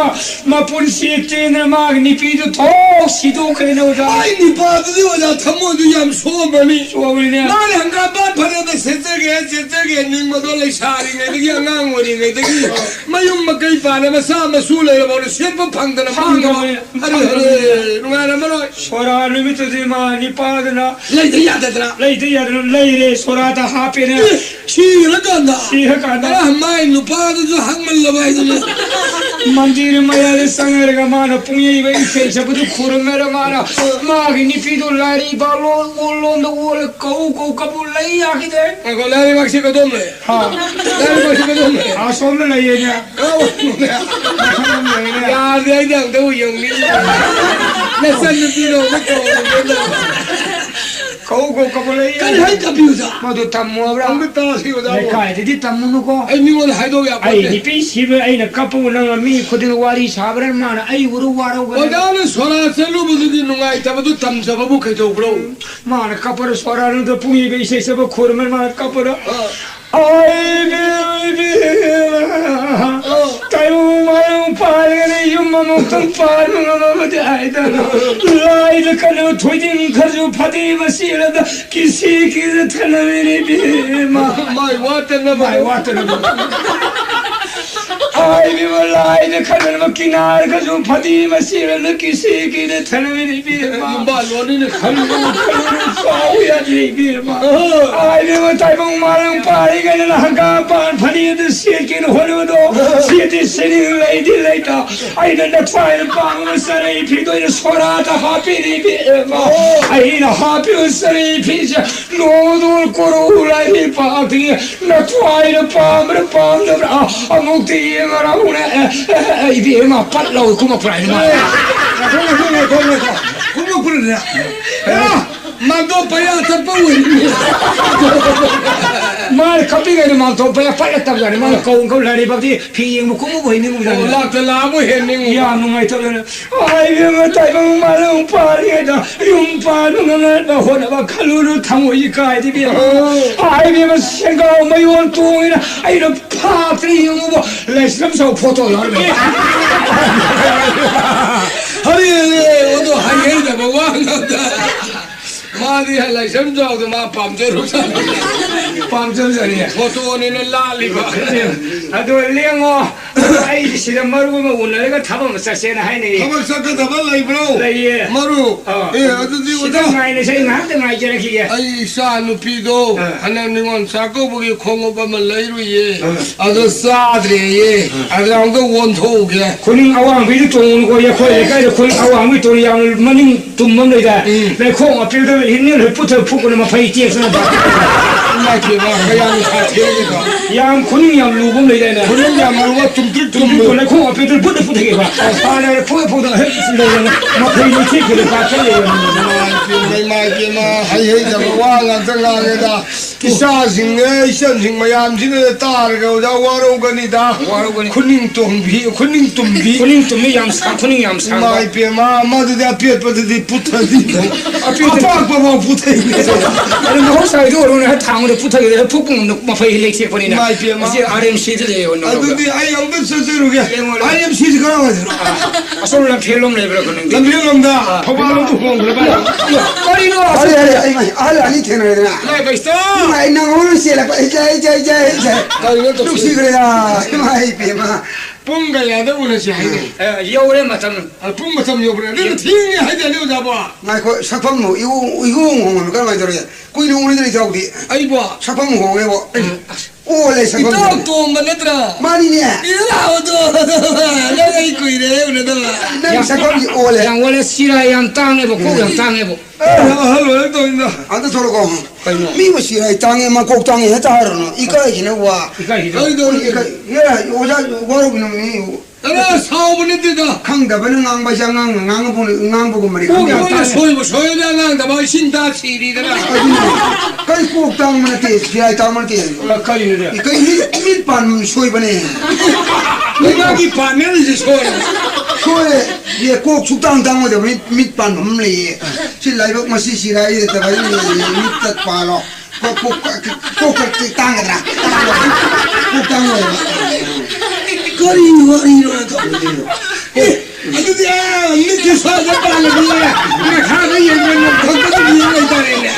ꯃꯄꯨꯟꯁꯤ ꯇꯦꯟꯗꯅ ꯃꯥꯒꯤ ꯅꯨꯄꯤꯗꯨ ꯊꯣꯛ ꯁꯤꯗꯣꯛꯈ꯭ꯔꯦꯅꯦ ꯑꯣꯖꯥ꯫ ꯑꯩ ꯅꯨꯄꯥꯗꯨꯗꯤ ꯑꯣꯖꯥ ꯊꯃꯣꯏꯗꯨ ꯌꯥꯝ ꯁꯣꯛꯑꯝꯃꯅꯤ꯫ ꯁꯣꯛꯑꯕꯅꯤꯅꯦ꯫ ꯃꯥꯅ ꯍꯪꯒꯥꯝꯄꯥꯟ ꯐꯅꯦꯛꯇ ꯁꯦꯠꯆꯒꯦ, ꯁꯦꯠꯆꯒꯦ ꯅꯤꯡꯕꯗꯣ ꯂꯩꯁꯥꯔꯤꯉꯩꯗꯒꯤ, ꯑꯉꯥꯡ ꯑꯣꯏꯔꯤꯉꯩꯗꯒꯤ ꯃꯌꯨꯝ ꯃꯀꯩ ꯄꯥꯟꯅ ꯃꯆꯥ ꯃꯁꯨ ꯂꯩꯔꯕ ꯁꯦꯠꯄ ꯐꯪꯗꯅ ꯐꯪꯗꯕꯅꯤ꯫ ꯃꯥꯡꯗꯕꯅꯤ꯫ ꯑꯔꯦ, ꯑꯔꯦ, ꯅꯨꯡꯉꯥꯏꯔꯝꯃꯔꯣꯏ꯫ ꯁꯣꯔꯥ ꯅꯨꯃꯤꯠꯇꯨꯗꯤ ꯃꯥ ꯅꯤꯄꯥꯗꯨꯅ ꯂꯩꯗ ꯌꯥꯗꯗꯅ꯫ ꯂꯩꯗ ꯌꯥꯗꯅ ꯂꯩꯔꯦ, ꯁꯣꯔꯥꯗ ꯍꯥꯞꯄꯦꯅꯦ꯫ ꯑꯦ, ꯁꯤꯔꯀꯥꯟꯗ? ꯁꯤꯔꯀꯥꯟꯗ꯫ ꯑ, ꯃꯥꯏ ꯅꯨꯄꯥꯗꯨꯁꯨ ꯍꯪꯃꯜꯂꯕ ꯍꯥꯏꯗꯨꯅ꯫ ꯃꯟꯗꯤꯔ ꯃꯌꯥꯗ ꯆꯪꯉꯔꯒ ꯃꯥꯅ ꯄꯨꯡꯌꯩꯕ ꯏꯁꯩ ꯁꯛꯄꯗꯨ ꯈꯨꯔꯨꯝꯃꯦꯔ ꯃꯥꯅ꯫ ꯃꯥꯒꯤ ꯅꯨꯄꯤꯗꯨ ꯂꯥꯏꯔꯤ ꯕꯥꯂꯣꯟ ꯑꯣꯜꯂꯣꯝꯗ ꯑꯣꯜꯂ ꯀꯧ ꯀꯧ ꯀꯞꯄꯨ ꯂꯩ ꯌꯥꯈꯤꯗꯦ꯫ ꯉꯥꯏꯈꯣ, ꯂꯥꯏꯔꯤꯛꯃꯛꯁꯤ ꯀꯗꯣꯝ ꯂꯩ? ꯍꯥ? ꯂꯥꯏꯔꯤꯛꯃꯛꯁꯤ ꯀꯗꯣꯝ ꯂꯩ? ꯑꯁꯣꯝꯗ ꯂꯩꯌꯦꯅꯦ꯫ ꯌꯥꯗꯦ, ꯑꯩꯗꯤ ꯑꯝꯇꯕꯨ ꯌꯦꯡꯅꯤꯡꯉꯤ꯫ ꯅꯆꯟꯅꯨꯄꯤꯗꯣ ꯑꯝꯇ ꯀꯧꯔꯨꯒꯦ ꯇꯧꯕ꯫ ꯀꯧ, ꯀꯧ, ꯀꯧ ꯂꯩ꯫ ꯀꯔꯤ ꯍꯥꯏ ꯇꯝꯕꯤꯌꯨꯗ? ꯃꯗꯨ ꯇꯝꯃꯣꯕ꯭ꯔꯥ? ꯑꯝꯇ ꯇꯥꯁꯤ, ꯑꯣꯖꯥ꯫ ꯂꯩꯀꯥꯏꯗꯗꯤ ꯇꯝꯃꯨꯅꯨꯀꯣ꯫ ꯑꯩ ꯃꯤꯉꯣꯟꯗ ꯍꯥꯏꯗꯣꯛ ꯌꯥꯄꯣꯠꯇꯦ꯫ ꯑꯩ ꯅꯨꯄꯤ ꯁꯤꯕ ꯑꯩꯅ ꯀꯞꯄꯕꯨ ꯅꯪꯅ ꯃꯤ ꯈꯨꯗꯤꯡ ꯋꯥꯔꯤ ꯁꯥꯕ꯭ꯔꯥ? ꯃꯥꯅ ꯑꯩ ꯎꯔꯨ ꯋꯥꯔꯧꯒꯅꯤ꯫ ꯑꯣꯖꯥꯅ ꯁꯣꯔꯥ ꯆꯠꯂꯨꯕꯗꯨꯒꯤ ꯅꯨꯡꯉꯥꯏꯇꯕꯗꯨ ꯇꯝꯖꯕꯕꯨ ꯀꯩꯗꯧꯕ꯭ꯔꯣ? ꯃꯥꯅ ꯀꯞꯄꯗ ꯁꯣꯔꯥꯅꯨꯗ ꯄꯨꯡ ꯏꯕ ꯏꯁꯩ ꯁꯛꯄ ꯈꯨꯔꯨꯝꯃ ꯃꯥꯅ ꯀꯞꯄꯗ꯫ ꯑꯥ꯫ ꯑꯩ ꯏꯕꯦꯝ, ꯏꯕꯦꯝ꯫ ꯑꯥ꯫ ꯇꯥꯏꯕꯪ ꯃꯥꯂꯪ ꯄꯥꯜꯂꯒꯅꯤ ꯌꯨꯝ ꯑꯃꯨꯛꯇꯪ ꯄꯥꯟꯕ ꯉꯝꯃꯕꯗꯤ ꯍꯥꯏꯗꯅ꯫ ꯂꯥꯏꯗ ꯀꯜꯂꯕ ꯊꯣꯏꯗꯤꯡ ꯈꯔꯁꯨ ꯐꯗꯤꯕ ꯆꯦꯜꯂꯗ ꯀꯤꯁꯤ ꯀꯤꯗ ꯊꯅꯃꯤꯅꯤ ꯏꯕꯦꯝꯃ꯫ ꯃꯥꯏ ꯋꯥꯠꯇꯅꯕ꯫ ꯃꯥꯏ ꯋꯥꯠꯇꯅꯕ꯫ ꯍꯥꯏꯕꯤꯕ ꯂꯥꯏꯅ ꯈꯟꯕ ꯀꯤꯅꯥꯔꯒꯁꯨ ꯐꯗꯤ ꯃꯆꯦꯔꯅ ꯀꯤꯁꯤ ꯀꯤꯅ ꯊꯅꯃꯤꯅꯤ ꯏꯕꯦꯝꯃ꯫ ꯌꯨꯝꯕꯥꯜꯂꯣꯟꯅꯤꯅ ꯈꯜꯂꯨ꯫ ꯈꯜꯂꯨ ꯆꯥꯎ ꯌꯥꯗ꯭ꯔꯦ ꯏꯕꯦꯝꯃ꯫ ꯑꯍꯣ꯫ ꯍꯥꯏꯕꯤꯕ ꯇꯥꯏꯕꯪ ꯃꯥꯂꯪ ꯄꯥꯔꯤꯉꯩꯗꯅ ꯍꯪꯒꯥꯝꯄꯥꯟ ꯐꯅꯦꯛ ꯑꯗꯨ ꯁꯦꯠꯀꯦꯅ ꯍꯣꯠꯅꯕꯗꯣ ꯁꯦꯠꯇꯤ ꯁꯦꯠꯅꯤꯡ ꯂꯩꯗꯤ ꯂꯩꯇ꯫ ꯑꯩꯅ ꯅꯈ꯭ꯋꯥꯏꯅ ꯄꯥꯝꯕ ꯆꯔꯩ ꯐꯤꯗꯣꯏꯅ ꯁꯣꯔꯥꯗ ꯍꯥꯞꯄꯤꯔꯤ ꯏꯕꯦꯝꯃ꯫ ꯑꯣ꯫ ꯑꯩꯅ ꯍꯥꯞꯄꯤꯕ ꯆꯔꯩ ꯐꯤꯁꯦ ꯅꯣꯡꯃꯗꯣ ꯀꯣꯔꯧ ꯂꯥꯏꯔꯩ ꯄꯥꯛꯇꯒꯤ ꯅꯈ꯭ꯋꯥꯏꯅ ꯄꯥꯝꯕ꯭ꯔꯥ ꯄꯥꯝꯗꯕ꯭ꯔꯥ? ꯑ, ꯑꯃꯨꯛꯇꯤ ꯌꯦꯡꯉꯔꯧꯅꯦ꯫ ꯑꯦ, ꯑꯦ, ꯑꯦ, ꯏꯕꯦꯝꯃ ꯄꯠ ꯂꯥꯎ ꯀꯨꯝꯃꯛꯄ꯭ꯔꯥ ꯍꯥꯏꯅ ꯃꯥ꯫ ꯉꯥꯏꯈꯣ, ꯉꯥꯏꯈꯣ, ꯉꯥꯏꯈꯣ, ꯉꯥꯏꯈꯣ꯫ ꯀꯨꯝꯃꯛꯄ꯭ꯔꯅꯦ? ꯑꯦ, ꯃꯥꯟꯗꯣꯞ ꯄꯌꯥ ꯆꯠꯄ ꯑꯣꯏꯔꯤꯅꯦ꯫ ꯃꯥꯅ ꯀꯞꯄꯤꯉꯩꯗ ꯃꯥꯟꯗꯣꯞ ꯄꯌꯥ ꯄꯠꯂꯛꯇꯕꯖꯥꯠꯅꯤ꯫ ꯃꯥꯅ ꯀꯧ ꯀꯧ ꯂꯥꯏꯔꯩ ꯄꯥꯛꯇꯤ ꯐꯤ ꯌꯦꯡꯕ ꯀꯨꯝꯃꯨꯕ ꯑꯣꯏꯅꯤꯡꯉꯨꯖꯥꯠꯅꯤ꯫ ꯑꯣ, ꯂꯥꯛꯇ ꯂꯥꯛꯑꯕ ꯍꯦꯟꯅꯤꯡꯉꯨꯕ꯫ ꯌꯥꯝ ꯅꯨꯡꯉꯥꯏꯇꯕꯅꯦ꯫ ꯍꯥꯏꯕꯦꯝꯃ ꯇꯥꯏꯕꯪ ꯃꯥꯂꯪ ꯄꯥꯜꯂꯤꯉꯩꯗ ꯌꯨꯝ ꯄꯥꯟꯕ ꯉꯝꯅꯕ ꯍꯣꯠꯅꯕ ꯈꯜꯂꯨꯅꯨ ꯊꯃꯣꯏꯁꯤ ꯀꯥꯏꯗꯦ ꯏꯕꯦꯝꯃ꯫ ꯑꯣ꯫ ꯍꯥꯏꯕꯦꯝꯃ ꯁꯦꯡꯒꯥꯎ ꯃꯌꯣꯟ ꯇꯣꯡꯉꯤꯅ ꯑꯩꯅ ꯐꯥꯛꯇꯅ ꯌꯦꯡꯉꯨꯕ ꯂꯩꯁ꯭ꯔꯝ ꯁꯥꯎ ꯐꯣꯇꯣ ꯌꯥꯎꯔꯝꯃꯦ꯫ ꯍꯔꯦ, ꯑꯗꯣ ꯍꯩ ꯍꯩꯗꯕ ꯋꯥ ꯉꯥꯡꯗ꯫ ꯃꯥꯗꯤ ꯂꯥꯏꯁ꯭ꯔꯝ ꯖꯥꯎꯗꯣ ꯃꯥ ꯄꯥꯝꯖꯔꯨꯖꯥꯠꯅꯤ꯫ ꯄꯥꯝꯖꯔꯨꯖꯥꯠꯅꯤ꯫ ꯐꯣꯇꯣꯅꯤꯅ ꯂꯥꯜꯂꯤꯕ꯫ ꯑꯗꯣ ꯂꯦꯡꯉꯣ꯫ ꯑꯩ ꯁꯤꯗ ꯃꯔꯨꯞ ꯑꯃ ꯎꯅꯔꯒ ꯊꯕꯛ ꯑꯃ ꯆꯠꯁꯦꯅ ꯍꯥꯏꯅꯩꯌꯦ꯫ ꯊꯕꯛ ꯆꯠꯀꯗꯕ ꯂꯩꯕ꯭ꯔꯣ? ꯂꯩꯌꯦ꯫ ꯃꯔꯨꯞ? ꯑꯥ꯫ ꯑꯦ, ꯑꯗꯨꯗꯤ ꯁꯤꯗ ꯑꯣꯖꯥ꯫ ꯉꯥꯏꯅꯁꯦ, ꯑꯩ ꯉꯥꯏꯍꯥꯛꯇ ꯉꯥꯏꯖꯔꯛꯈꯤꯒꯦ꯫ ꯑꯩ ꯏꯆꯥ ꯅꯨꯄꯤꯗꯣ ꯑꯥ꯫ ꯍꯟꯗꯛ ꯅꯤꯉꯣꯜ ꯆꯥꯛꯀꯧꯕꯒꯤ ꯈꯣꯡꯎꯞ ꯑꯃ ꯂꯩꯔꯨꯏꯌꯦ꯫ ꯑꯥ꯫ ꯑꯗꯣ ꯆꯥꯗ꯭ꯔꯦꯌꯦ꯫ ꯑꯥ꯫ ꯑꯗꯨꯗ ꯑꯃꯨꯛꯇ ꯑꯣꯟꯊꯣꯛꯎꯒꯦ꯫ ꯈꯨꯅꯤꯡ ꯑꯋꯥꯡꯕꯤꯗꯨ ꯇꯣꯡꯉꯨꯀꯣ, ꯑꯩꯈꯣꯏ ꯂꯩꯀꯥꯏꯗ ꯈꯨꯅꯤꯡ ꯑꯋꯥꯡꯕꯤ ꯇꯣꯡꯉꯤ ꯌꯥꯝꯅ ꯃꯅꯤꯡ ꯇꯨꯝꯕ ꯑꯃ ꯂꯩꯗꯥꯏ? ꯎꯝ꯫ ꯂꯩꯈꯣꯝ ꯑꯄꯤꯛꯄꯗ ꯍꯤꯟꯅꯦ ꯂꯣꯏ ꯄꯨꯊ ꯐꯨꯛꯄꯅ ꯃꯐꯩ ꯇꯦꯛꯇꯅ ꯕꯥ-, ꯏꯃꯥꯏ ꯄꯦꯝꯃ, ꯀꯌꯥꯝ ꯁꯥꯊꯤꯔꯒꯦꯗꯣ? ꯌꯥꯝ ꯈꯨꯅꯤꯡ ꯌꯥꯝ ꯂꯨꯕ ꯑꯃ ꯂꯩꯗꯥꯏꯅꯦ? ꯈꯨꯅꯤꯡ ꯌꯥꯝ ꯂꯨꯕ ꯇꯨꯝꯇ꯭ꯔꯤꯛ ꯇꯨꯝꯇ꯭ꯔꯤꯛ ꯇꯨꯝꯕ꯫ ꯇꯨꯝ-, ꯂꯩꯈꯣꯝ ꯑꯄꯤꯛꯄꯗ ꯕꯨꯠ ꯐꯨꯊꯈꯤꯕ꯫ ꯑꯁ꯫ ꯍꯥꯟꯅ ꯐꯨꯛꯑꯦ ꯐꯨꯛꯇꯅ ꯍꯦꯛ ꯂꯩꯔꯒ ꯃꯐꯩ ꯂꯩꯊꯦꯛꯈꯤꯕ ꯀꯥꯈꯠ ꯂꯩꯔꯝꯃꯦ꯫ ꯏꯃꯥꯏ ꯄꯦꯝꯃ, ꯏꯃꯥꯏ ꯄꯦꯝꯃ, ꯍꯩ ꯍꯩꯇꯕ ꯋꯥ ꯉꯥꯛꯇ ꯉꯥꯡꯉꯦꯗ꯫ ꯏꯆꯥꯁꯤꯡꯅꯦ, ꯏꯆꯟꯁꯤꯡ ꯃꯌꯥꯝꯁꯤꯅ ꯇꯥꯔꯒ ꯑꯣꯖꯥ ꯋꯥꯔꯧꯒꯅꯤꯗ꯫ ꯋꯥꯔꯧꯒꯅꯤ꯫ ꯈꯨꯅꯤꯡ ꯇꯣꯡꯕꯤ, ꯈꯨꯅꯤꯡ ꯇꯨꯝꯕꯤ꯫ ꯈꯨꯅꯤꯡ ꯇꯨꯝꯕꯤ ꯌꯥꯝ ꯁꯥꯡ-, ꯈꯨꯅꯤꯡ ꯌꯥꯝ ꯁꯥꯡꯕ꯫ ꯏꯃꯥꯏ ꯄꯦꯝꯃ, ꯃꯗꯨꯗꯤ ꯑꯄꯦꯠꯄꯗꯨꯗꯤ ꯄꯨꯊꯅꯤ꯫ ꯑꯄꯦꯠꯄ-, ꯑꯄꯥꯛꯄ ꯐꯥꯎ ꯄꯨꯊꯩꯅꯦ꯫ ꯑꯗꯨ ꯃꯍꯧꯁꯥꯒꯤꯗꯤ ꯑꯣꯏꯔꯣꯏꯅꯦ, ꯊꯥꯡ ꯄꯨꯊꯒꯗ꯭ꯔꯥ? ꯐꯨꯛ ꯄꯨꯡ ꯃꯐꯩ ꯂꯩꯊꯦꯛꯄꯅꯤꯅ꯫ ꯏꯃꯥꯏ ꯄꯦꯝꯃ꯫ ꯑꯁꯤ ꯑꯥꯔ ꯑꯦꯝ ꯁꯤꯗ ꯂꯩꯌꯦ, ꯅꯣꯡꯃ꯫ ꯑꯗꯨꯗꯤ ꯑꯩ ꯑꯃꯨꯛꯇ ꯆꯠꯆꯔꯨꯒꯦ꯫ ꯌꯦꯡꯉꯣ, ꯑꯥꯔ ꯑꯦꯝ ꯁꯤꯁꯤ ꯀꯔꯥꯏꯋꯥꯏꯗꯅꯣ? ꯑꯁꯣꯝ ꯂꯝꯐꯦꯜꯂꯣꯝ ꯂꯩꯕ꯭ꯔꯥ ꯈꯪꯗꯦ꯫ ꯂꯝꯐꯦꯜꯂꯣꯝꯗ꯫ ꯑꯥ꯫ ꯊꯧꯕꯥꯜꯂꯣꯝꯗ ꯍꯣꯡꯈ꯭ꯔꯕ? ꯀꯔꯤꯅꯣ? ꯑꯔꯦ, ꯑꯔꯦ, ꯑꯩ ꯃꯥꯏ ꯑꯍꯜ ꯑꯅꯤ ꯊꯦꯡꯅꯔꯦꯗꯅ꯫ ꯏꯃꯥꯏ ꯕꯩꯁꯇꯣ! ꯏꯃꯥꯏ, ꯅꯪ ꯑꯃꯨꯛ ꯆꯦꯜꯂꯛꯄ꯫ ꯏꯆꯦ, ꯏꯆꯦ, ꯏꯆꯦ, ꯏꯆꯦ꯫ ꯀꯔꯤꯅꯣ ꯇꯧꯁꯤ? ꯅꯨꯡꯁꯤꯈ꯭ꯔꯦꯗ꯫ ꯏꯃꯥꯏ ꯄꯦꯝꯃ꯫ ꯄꯨꯡ ꯀꯌꯥꯗ ꯎꯅꯁꯤ ꯍꯥꯏꯅꯤ? ꯑꯦ, ꯌꯧꯔꯦ ꯃꯇꯝ꯫ ꯑ, ꯄꯨꯡ ꯃꯇꯝ ꯌꯧꯕ꯭ꯔꯥ? ꯑꯗꯨꯅ ꯊꯦꯡꯉꯦ ꯍꯥꯏꯗꯥꯏꯅꯦ, ꯑꯣꯖꯥꯕꯣ? ꯉꯥꯏꯈꯣ, ꯁꯛꯐꯝꯕꯨ ꯏꯍꯣꯡ, ꯏꯍꯣꯡ ꯍꯣꯡꯉꯝꯃꯤ꯫ ꯀꯔꯝꯍꯥꯏꯅ ꯇꯧꯔꯒꯦ? ꯀꯨꯏꯅ ꯎꯅꯗ꯭ꯔꯤ ꯏꯇꯥꯎꯗꯤ꯫ ꯑꯩꯕꯣ? ꯁꯛꯐꯝ ꯍꯣꯡꯉꯦꯕꯣ꯫ ꯑꯦ, ꯑꯣꯜꯂꯦ ꯁꯛꯐꯝ ꯏꯇꯥꯎ ꯍꯣꯡꯉꯦ꯫ ꯇꯣꯝꯕ ꯅꯠꯇ꯭ꯔꯥ? ꯃꯥꯅꯤꯅꯦ꯫ ꯏꯔꯥꯎꯗꯣ! ꯅꯪ ꯑꯩ ꯀꯨꯏꯔꯦ ꯎꯅꯗꯕ꯫ ꯅꯪ ꯁꯛꯐꯝꯁꯤ ꯑꯣꯜꯂꯦ꯫ ꯌꯥꯝ ꯑꯣꯜꯂꯦ, ꯁꯤꯔꯥ ꯌꯥꯝ ꯇꯥꯡꯉꯦꯕ, ꯀꯣꯛ ꯌꯥꯝ ꯇꯥꯡꯉꯦꯕꯣ꯫ ꯑꯦ, ꯑꯍꯜ ꯑꯣꯏꯔꯛꯇꯧꯅꯤꯗ꯫ ꯑꯝꯇ ꯊꯣꯛꯂꯛꯑꯣ꯫ ꯀꯩꯅꯣ? ꯃꯤꯕꯨ ꯁꯤꯔꯥꯏ ꯇꯥꯡꯉꯦ, ꯃꯀꯣꯛ ꯇꯥꯡꯉꯦ ꯍꯦꯛꯇ ꯍꯥꯏꯔꯨꯅꯨ꯫ ꯏꯀꯥꯏꯁꯤꯅ ꯋꯥ꯫ ꯏꯀꯥꯏꯁꯤꯗ꯫ ꯀꯔꯤꯗꯧꯔꯤꯒꯦ? ꯏꯀꯥꯏ-, ꯑꯦ, ꯑꯣꯖꯥ ꯋꯥꯔꯧꯕꯤꯅꯨ ꯃꯤ꯫ ꯑꯔꯦ, ꯁꯥꯎꯕ ꯅꯠꯇꯦꯗ꯫ ꯈꯪꯗꯕꯅ ꯉꯥꯡꯕ ꯍꯥꯏꯁꯦ ꯑꯉꯥꯡꯅ ꯉꯥꯡꯕꯕꯨ-, ꯉꯥꯡꯕꯒꯨꯝꯕꯅꯤ꯫ ꯀꯣꯛ ꯌꯥꯝ ꯈꯪꯗꯕꯅ ꯇꯥꯡꯉꯦ꯫ ꯁꯣꯏꯕ ꯁꯣꯏꯔꯗꯤ ꯑꯉꯥꯡꯗ ꯃꯥ ꯏꯁꯤꯡ ꯇꯥ ꯁꯤꯔꯤꯗꯅ꯫ ꯑꯗꯨꯅꯤ꯫ ꯀꯔꯤ ꯀꯣꯛ ꯇꯥꯡꯕ ꯅꯠꯇꯦ, ꯁꯤꯔꯥꯏ ꯇꯥꯡꯕ ꯅꯠꯇꯦ꯫ ꯑ, ꯀꯔꯤꯅꯣꯅꯦ? ꯀꯩ ꯃꯤꯠ, ꯃꯤꯠ ꯄꯥꯟ ꯁꯣꯏꯕꯅꯦ꯫ ꯃꯤ ꯃꯥꯒꯤ ꯄꯥꯟꯅꯔꯤꯁꯦ ꯁꯣꯏꯔꯦ꯫ ꯁꯣꯏꯔꯦ꯫ ꯑꯦ, ꯀꯣꯛ ꯁꯨꯛꯇꯥꯡ ꯇꯥꯡꯉꯣꯏꯗꯕ ꯃꯤꯠ, ꯃꯤꯠ ꯄꯥꯟꯕ ꯑꯃ ꯂꯩꯌꯦ꯫ ꯁꯤ ꯂꯥꯏꯕꯛ ꯃꯁꯤ ꯁꯤꯔꯥꯏ ꯂꯩꯇꯕ ꯍꯥꯏꯅ ꯂꯩꯌꯦ꯫ ꯃꯤꯠꯇ ꯄꯥꯜꯂꯣ꯫ ꯀꯣꯛ, ꯀꯣꯛ, ꯀꯣꯛ, ꯀꯣꯛ ꯀꯛꯇꯤ ꯇꯥꯡꯒꯗ꯭ꯔꯥ? ꯀꯣꯛ ꯇꯥꯡꯉꯣꯏꯕ꯫ ꯀꯔꯤ ꯋꯥꯔꯤꯅꯣ ꯑꯗꯣ? ꯑꯦ, ꯑꯗꯨꯗꯤ, ꯑꯥ, ꯃꯤꯠꯀꯤ ꯁ꯭ꯋꯥꯏꯗ ꯄꯥꯜꯂꯗꯤ, ꯃꯈꯥꯗ ꯌꯦꯡꯕ ꯅꯣꯡꯊꯛꯇ ꯑꯗꯨꯝ ꯌꯦꯡ ꯂꯩꯇꯥꯔꯦꯅꯦ꯫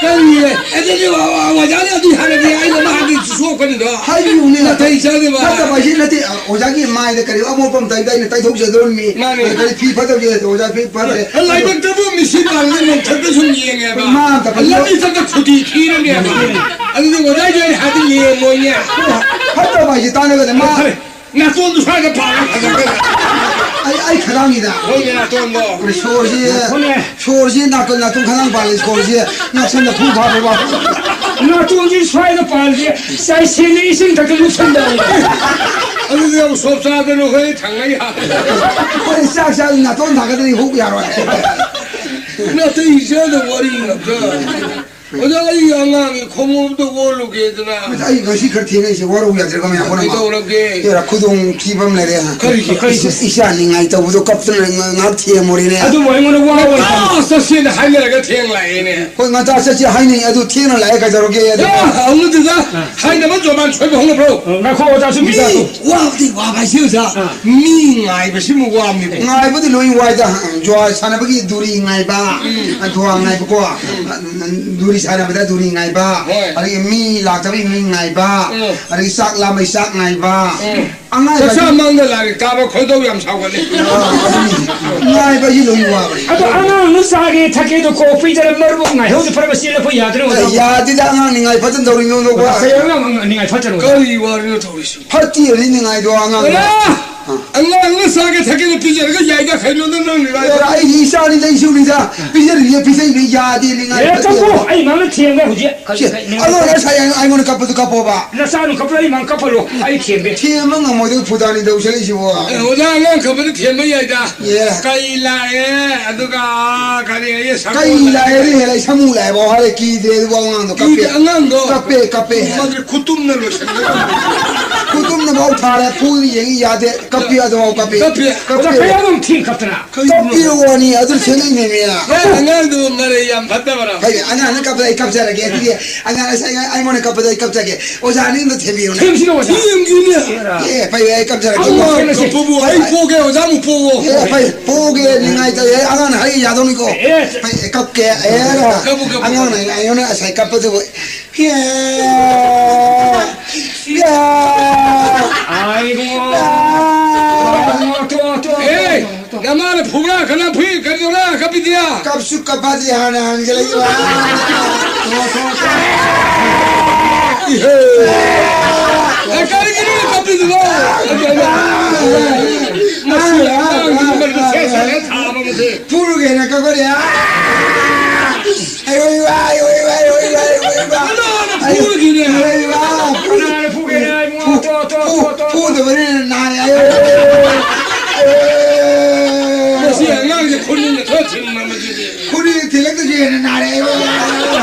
ꯀꯔꯤ, ꯑꯗꯨꯗꯤ, ꯑꯣ-, ꯑꯣ-, ꯑꯣꯖꯥꯅ ꯑꯗꯨ ꯍꯥꯏꯔꯗꯤ ꯑꯩꯅ ꯃꯥꯗꯤ ꯁꯣꯛꯀꯅꯤꯗꯣ꯫ ꯍꯥꯏꯕꯤꯌꯨꯅꯦ꯫ ꯅꯥꯇꯩ ꯆꯥꯗꯕ꯫ ꯐꯠꯇꯕ ꯍꯥꯏꯁꯤ ꯅꯠꯇꯦ, ꯑꯣꯖꯥꯒꯤ ꯃꯥꯏꯗ ꯀꯔꯤ ꯑꯃꯣꯠꯄ ꯑꯝꯇ ꯑꯩꯅ ꯇꯩꯊꯣꯛꯆꯗꯧꯔꯤꯃꯤ꯫ ꯃꯥꯅꯦ꯫ ꯀꯔꯤ ꯐꯤ ꯐꯠꯇꯕꯁꯦ ꯑꯣꯖꯥ ꯐꯤ ꯐꯠꯇ꯭ꯔꯦ꯫ ꯂꯥꯏꯕꯛꯇꯕꯨ ꯃꯤꯁꯤ ꯄꯥꯜꯂꯒ ꯅꯣꯡꯊꯛꯇ ꯁꯨꯝ ꯌꯦꯡꯉꯦꯕ꯫ ꯃꯥ ꯑꯝꯇ ꯐꯖ- ꯂꯝꯕꯤ ꯆꯠꯄ ꯈꯨꯗꯤ ꯊꯤꯔꯅꯦꯕ꯫ ꯑꯗꯨꯗꯤ ꯑꯣꯖꯥ ꯌꯥꯏ ꯍꯥꯏꯗꯤ ꯌꯦꯡꯉꯣꯏꯅꯦ꯫ ꯐꯠꯇꯕ ꯍꯥꯏꯁꯤ ꯇꯥꯟꯅꯒꯗꯕ꯫ ꯃꯥ ꯐꯔꯦ꯫ ꯅꯥꯇꯣꯟꯗꯨ ꯁ꯭ꯋꯥꯏꯗ ꯄꯥꯜꯂꯒ ꯐꯖꯒꯗ꯭ꯔꯥ? ꯑꯩ, ꯑꯩ ꯈꯗꯥꯡꯒꯤꯗ꯫ ꯍꯣꯏꯅꯦ, ꯅꯥꯇꯣꯟꯗꯣ꯫ ꯁꯣꯔꯁꯤ, ꯍꯣꯏꯅꯦ꯫ ꯁꯣꯔꯁꯤ ꯅꯥꯇꯣꯟ, ꯅꯥꯇꯣꯟ ꯈꯗꯥꯡ ꯄꯥꯜꯂꯤ ꯁꯣꯔꯁꯤ꯫ ꯅꯥꯁꯟꯗ ꯐꯨ ꯐꯥꯕ ꯋꯥ꯫ ꯅꯥꯇꯣꯟꯁꯤ ꯁ꯭ꯋꯥꯏꯗ ꯄꯥꯜꯂꯤ꯫ ꯆꯥꯏꯁꯦꯟꯅ ꯏꯁꯤꯡ ꯊꯛꯇ ꯂꯨꯞꯁꯟꯗꯧꯔꯦ꯫ ꯑꯗꯨꯗꯤ ꯌꯥꯝ ꯁꯣꯞ ꯆꯥꯗꯅ ꯑꯩꯈꯣꯏ ꯊꯥꯡꯅ ꯌꯥꯔꯦ꯫ ꯑꯩꯈꯣꯏ ꯆꯥꯛ ꯆꯥ ꯅꯥꯇꯣꯟ ꯊꯥꯡꯒꯠꯇ꯭ꯔꯗꯤ ꯍꯨꯛ ꯌꯥꯔꯣꯏ꯫ ꯅꯥꯇꯩ ꯆꯥꯗ ꯋꯥꯔꯤ ꯉꯥꯛꯇ꯫ ꯑꯣꯖꯥ, ꯑꯩ ꯑꯉꯥꯡꯒꯤ ꯈꯣꯡꯎꯞꯇꯣ ꯑꯣꯜꯂꯨꯒꯦꯗꯅ꯫ ꯑꯁ, ꯑꯩ ꯉꯁꯤ ꯈꯔ ꯊꯦꯡꯉꯩꯁꯦ, ꯋꯥꯔꯧ ꯌꯥꯗ꯭ꯔꯒ ꯃꯌꯥꯝ ꯄꯨꯝꯅꯃꯛ꯫ ꯀꯩꯗꯧꯔꯒꯦ? ꯑꯦꯔꯥ, ꯈꯨꯗꯣꯡ ꯊꯤꯕ ꯑꯃ ꯂꯩꯔꯦ꯫ ꯀꯔꯤꯒꯤ? ꯏꯆꯥ, ꯏꯆꯥ ꯅꯤꯡꯉꯥꯏ ꯇꯧꯕꯗꯣ ꯀꯞꯇꯅ ꯉ-, ꯉꯥꯏꯍꯥꯛ ꯊꯦꯝꯃꯨꯔꯦꯅꯦ꯫ ꯑꯗꯨꯕꯨ ꯑꯩꯉꯣꯟꯗ ꯋꯥ ꯑꯣꯏꯅ ꯉꯟꯇꯥ ꯆꯠꯁꯦꯅ ꯍꯥꯏꯅꯔꯒ ꯊꯦꯡ ꯂꯥꯛꯑꯦꯅꯦ꯫ ꯍꯣꯏ, ꯉꯟꯇꯥ ꯆꯠꯁꯦ ꯍꯥꯏꯅꯩ, ꯑꯗꯨ ꯊꯦꯡꯅ ꯂꯥꯛꯑꯦ, ꯀꯩꯗꯧꯔꯒꯦ? ꯑꯗꯨ ꯑꯦ, ꯍꯧꯅꯗꯦꯗ꯫ ꯍꯥꯏꯅꯕ ꯖꯣꯕꯥꯟ ꯁꯣꯏꯕ ꯍꯧꯅꯕ꯭ꯔꯣ? ꯑ, ꯉꯥꯏꯈꯣ, ꯑꯣꯖꯥꯁꯨ ꯃꯤ ꯕꯤꯖꯥꯁꯨ꯫ ꯋꯥꯕꯗꯤ ꯋꯥꯕ ꯍꯥꯏꯁꯦ, ꯑꯣꯖꯥ꯫ ꯑꯥ꯫ ꯃꯤ ꯉꯥꯏꯕꯁꯤꯃꯨꯛ ꯋꯥꯕꯅꯤꯀꯣ꯫ ꯉꯥꯏꯕꯗꯤ ꯂꯣꯏ ꯋꯥꯏꯗ꯫ ꯖꯨꯋꯥ ꯁꯥꯟꯅꯕꯒꯤ ꯗꯨꯔꯤ ꯉꯥꯏꯕ, ꯎꯝ꯫ ꯖꯨꯋꯥ ꯉꯥꯏꯕꯀꯣ꯫ ꯎꯝ꯫ ꯗꯨꯔꯤ ꯁꯥꯟꯅꯕꯗ ꯗꯨꯔꯤ ꯉꯥꯏꯕ, ꯍꯣꯏ꯫ ꯑꯗꯒꯤ ꯃꯤ ꯂꯥꯛꯇꯕꯒꯤ ꯃꯤ ꯉꯥꯏꯕ, ꯎꯝ꯫ ꯑꯗꯒꯤ ꯆꯥꯛ ꯂꯥꯝꯕꯒꯤ ꯆꯥꯛ ꯉꯥꯏꯕ꯫ ꯎꯝ꯫ ꯑꯉꯥꯏꯕ ꯆꯥꯛꯆꯥ ꯍꯥꯏꯁꯤ ꯃꯥꯡꯗ ꯂꯥꯏꯔꯤꯛ ꯇꯥꯕ ꯈꯣꯏꯗꯧ ꯌꯥꯝ ꯁꯥꯎꯒꯠꯂꯤ꯫ ꯑꯥ, ꯑꯗꯨꯅꯤ꯫ ꯉꯥꯏꯕ ꯍꯥꯏꯁꯤ ꯂꯣꯏ ꯋꯥꯕꯅꯤ꯫ ꯑꯗꯣ ꯑꯉꯥꯡꯅ ꯆꯥꯒꯦ ꯊꯛꯀꯦꯗꯣ ꯀꯣꯛ ꯄꯤꯗꯅ ꯃꯔꯨꯞ ꯉꯥꯏꯍꯧꯗ ꯐꯔꯕ ꯆꯦꯜꯂꯛꯄ ꯌꯥꯗ꯭ꯔꯣ? ꯑꯦ, ꯌꯥꯗꯦꯗ, ꯑꯉꯥꯡ ꯅꯤꯡꯉꯥꯏ ꯐꯖꯅ ꯇꯧꯔꯤ ꯅꯉꯣꯟꯗ꯫ ꯑꯣꯖꯥ, ꯀꯩ ꯑꯉꯥꯡ ꯅꯤꯡꯉꯥꯏ ꯐꯠꯇꯅꯣ? ꯀꯔꯤ ꯋꯥꯔꯤꯅꯣ ꯇꯧꯔꯤꯁꯤ? ꯐꯠꯇꯦ ꯍꯥꯏꯕꯅꯤ ꯅꯤꯡꯉꯥꯏꯗꯣ ꯑꯉꯥꯡꯗ꯫ ꯑꯣꯖꯥ! ꯑꯥ꯫ ꯑꯉꯥꯡꯅ ꯆꯥꯒꯦ ꯊꯛꯀꯦꯅ ꯄꯤꯖꯔꯒ ꯌꯥꯏꯗ ꯀꯩꯅꯣꯗ ꯅꯪ ꯅꯤꯡꯉꯥꯏ꯫ ꯑꯦ, ꯑꯩꯗꯤ ꯏꯆꯥꯅꯤꯗ, ꯏꯁꯨꯅꯤꯗ꯫ ꯄꯤꯖꯔꯤꯅꯦ, ꯄꯤꯖꯔꯤꯅꯦ, ꯌꯥꯗꯦ ꯅꯤꯡꯉꯥꯏ ꯑꯦ, ꯐꯠꯇꯦ꯫ ꯀꯞꯄꯨ! ꯑꯩ ꯃꯥꯡꯗ ꯊꯦꯝꯒꯦ ꯍꯧꯖꯤꯛ꯫ ꯀꯔꯤ, ꯁꯦ, ꯀꯔꯤ, ꯅꯤꯡꯉꯥꯏ ꯑꯉꯥꯡ ꯐꯠꯇꯦ꯫ ꯉꯁꯥꯏ ꯑꯩꯉꯣꯟꯗ ꯀꯞꯄꯗꯨ ꯀꯞꯄꯣꯕ꯫ ꯅꯆꯥꯅ ꯀꯞꯄꯗꯣ ꯑꯩ ꯃꯥꯡ ꯀꯞꯄꯔꯣ? ꯑꯩ ꯊꯦꯝꯒꯦ꯫ ꯊꯦꯝꯕ ꯉꯝꯃꯣꯏꯗꯕ ꯐꯨꯗꯥꯅꯤ ꯇꯧꯁꯜꯂꯛꯏꯁꯤꯕꯣ꯫ ꯑꯦ, ꯑꯣꯖꯥ, ꯑꯉꯥꯡ ꯀꯞꯄꯗꯤ ꯊꯦꯝꯕ ꯌꯥꯏꯗ꯫ ꯑꯦ꯫ ꯀꯩ ꯂꯥꯛꯑꯦ, ꯑꯗꯨꯒ ꯀꯔꯤ ꯍꯥꯏꯌꯦ, ꯁꯒꯣꯜ ꯀꯩ ꯂꯥꯛꯑꯦ꯫ ꯂꯥꯛꯑꯦ, ꯍꯦꯜꯂꯦ, ꯁꯥꯃꯨ ꯂꯥꯛꯑꯦꯕꯣ ꯍꯥꯏꯔꯦ, ꯀꯤꯗꯦ ꯑꯗꯨꯕꯨ ꯑꯉꯥꯡꯗꯣ ꯀꯞꯄꯦ꯫ ꯀꯤꯗꯦ, ꯑꯉꯥꯡꯗꯣ꯫ ꯀꯞꯄꯦ, ꯀꯞꯄꯦ꯫ ꯃꯗꯨ ꯈꯨꯇꯨꯝꯅ ꯂꯣꯏꯁꯤꯟꯒꯗꯕꯅꯤ꯫ ꯈꯨꯇꯨꯝꯅꯐꯥꯎ ꯊꯥꯔꯦ, ꯐꯨꯗꯤ ꯌꯦꯡꯉꯤ ꯌꯥꯗꯦ, ꯀꯞꯄꯤ ꯑꯗꯨꯐꯥꯎ ꯀꯞꯄꯤ꯫ ꯀꯞꯄꯤ꯫ ꯀꯞꯄꯤ꯫ ꯑꯣꯖꯥ, ꯀꯌꯥ ꯑꯗꯨꯝ ꯊꯦꯡ ꯀꯞꯇꯅ꯫ ꯀꯞꯄꯤ ꯋꯥꯅꯤ, ꯑꯗꯨ ꯊꯦꯡꯅꯩꯅꯦꯃꯤ꯫ ꯑꯦ, ꯑꯉꯥꯡꯗꯨ ꯃꯔꯩ ꯌꯥꯝ ꯐꯠꯇꯕꯔꯣ? ꯍꯥꯏꯗꯤ ꯑꯉꯥꯡꯅ ꯀꯞꯄꯗ ꯑꯩ ꯀꯞꯆꯔꯒꯦ, ꯑꯗꯨꯗꯤ ꯑꯉꯥꯡ ꯉꯁꯥꯏ ꯑꯩꯉꯣꯟꯗ ꯀꯞꯄꯗ ꯑꯩ ꯀꯞꯆꯒꯦ꯫ ꯑꯣꯖꯥ ꯑꯅꯤ ꯑꯝꯇ ꯊꯦꯝꯕꯤꯌꯨꯅꯦ꯫ ꯊꯦꯝꯁꯤꯔꯣ, ꯑꯣꯖꯥ? ꯊꯦꯝꯒꯤꯅꯦ꯫ ꯑꯦꯔꯥ꯫ ꯑꯦ, ꯐꯩ, ꯑꯩ ꯀꯞꯆꯔꯒꯦ꯫ ꯑꯃꯨꯛ ꯊꯦꯝꯃꯁꯤ꯫ ꯀꯞꯄꯕꯨ ꯑꯩ ꯄꯣꯒꯦ, ꯑꯣꯖꯥ ꯑꯃꯨꯛ ꯄꯣꯋꯣ꯫ ꯑꯦ, ꯐꯩ, ꯄꯣꯒꯦ, ꯅꯤꯡꯉꯥꯏ ꯇꯧꯋꯦ꯫ ꯑꯩ ꯑꯉꯥꯡꯅ ꯍꯥꯏ ꯌꯥꯗꯧꯅꯤꯀꯣ꯫ ꯑꯦ꯫ ꯐꯩ, ꯑꯦ, ꯀꯞꯀꯦ꯫ ꯑꯦ, ꯀꯞꯄꯨ, ꯀꯞꯄꯨ, ꯑꯉꯥꯡꯅ ꯀꯞꯄꯨ꯫ ꯑꯩꯉꯣꯟꯗ ꯉꯁꯥꯏ ꯀꯞꯄꯗꯨꯕꯨ꯫ ꯑꯦ, ꯑꯦ꯫ ꯑꯥꯏ, ꯏꯕꯨꯡꯉꯣ꯫ ꯏꯕꯨꯡꯉꯣ, ꯇꯣ, ꯇꯣ, ꯇꯣ, ꯑꯦ! ꯇꯣ꯫ ꯅꯃꯥꯅ ꯐꯨꯕ꯭ꯔꯥ? ꯀꯅꯥ ꯐꯨꯏ? ꯀꯔꯤꯗꯧꯔꯥ? ꯀꯞꯄꯤꯗꯤꯌꯥ? ꯀꯞꯁꯨ ꯀꯞꯄꯗꯤ ꯍꯥꯟꯅ ꯍꯟꯖꯤꯜꯂꯛꯏꯕ꯫ ꯏꯍꯦ! ꯑꯦ, ꯀꯔꯤꯒꯤꯅꯣ ꯀꯞꯄꯤꯗꯨꯕꯣ? ꯃꯁꯤ ꯑꯉꯥꯡꯁꯤꯡ ꯃꯔꯛꯇ ꯁꯦꯠ ꯁꯥꯔꯦ ꯊꯥꯕ ꯃꯁꯦ꯫ ꯐꯨꯔꯨꯒꯦꯅ ꯀꯞꯀꯅꯤ꯫ ꯑꯩ ꯑꯣꯏ ꯋꯥ, ꯑꯩ ꯑꯣꯏ ꯋꯥ, ꯑꯩ ꯑꯣꯏ ꯋꯥ, ꯑꯩ ꯑꯣꯏ ꯋꯥ꯫ ꯀꯅꯥꯅ ꯐꯨꯔꯨꯒꯤꯅꯦ? ꯑꯩ ꯑꯣꯏ ꯋꯥ, ꯐꯨꯔꯨ-, ꯀꯅꯥꯅ ꯐꯨꯒꯦ? ꯑꯩ ꯐꯨ-, ꯇꯣ, ꯇꯣ, ꯐꯨ-, ꯇꯣ, ꯇꯣ, ꯇꯣ꯫ ꯐꯨꯗꯕꯅꯤꯅ ꯅꯥꯔꯦ꯫ ꯑꯩ ꯑꯣꯏ ꯋꯥ, ꯑꯩ ꯑꯣꯏ ꯋꯥ꯫ ꯃꯁꯤ ꯑꯉꯥꯡꯁꯦ ꯈꯨꯅꯤꯡꯅ ꯈꯔ ꯊꯤꯟꯕ ꯃꯗꯨꯗꯤ꯫ ꯈꯨꯅꯤꯡ ꯊꯤꯜꯂꯛꯇꯁꯨ ꯍꯦꯟꯅ ꯅꯥꯔꯦ꯫ ꯑꯩ ꯑꯣꯏ ꯋꯥ, ꯑꯩ ꯑꯣꯏ ꯋꯥ꯫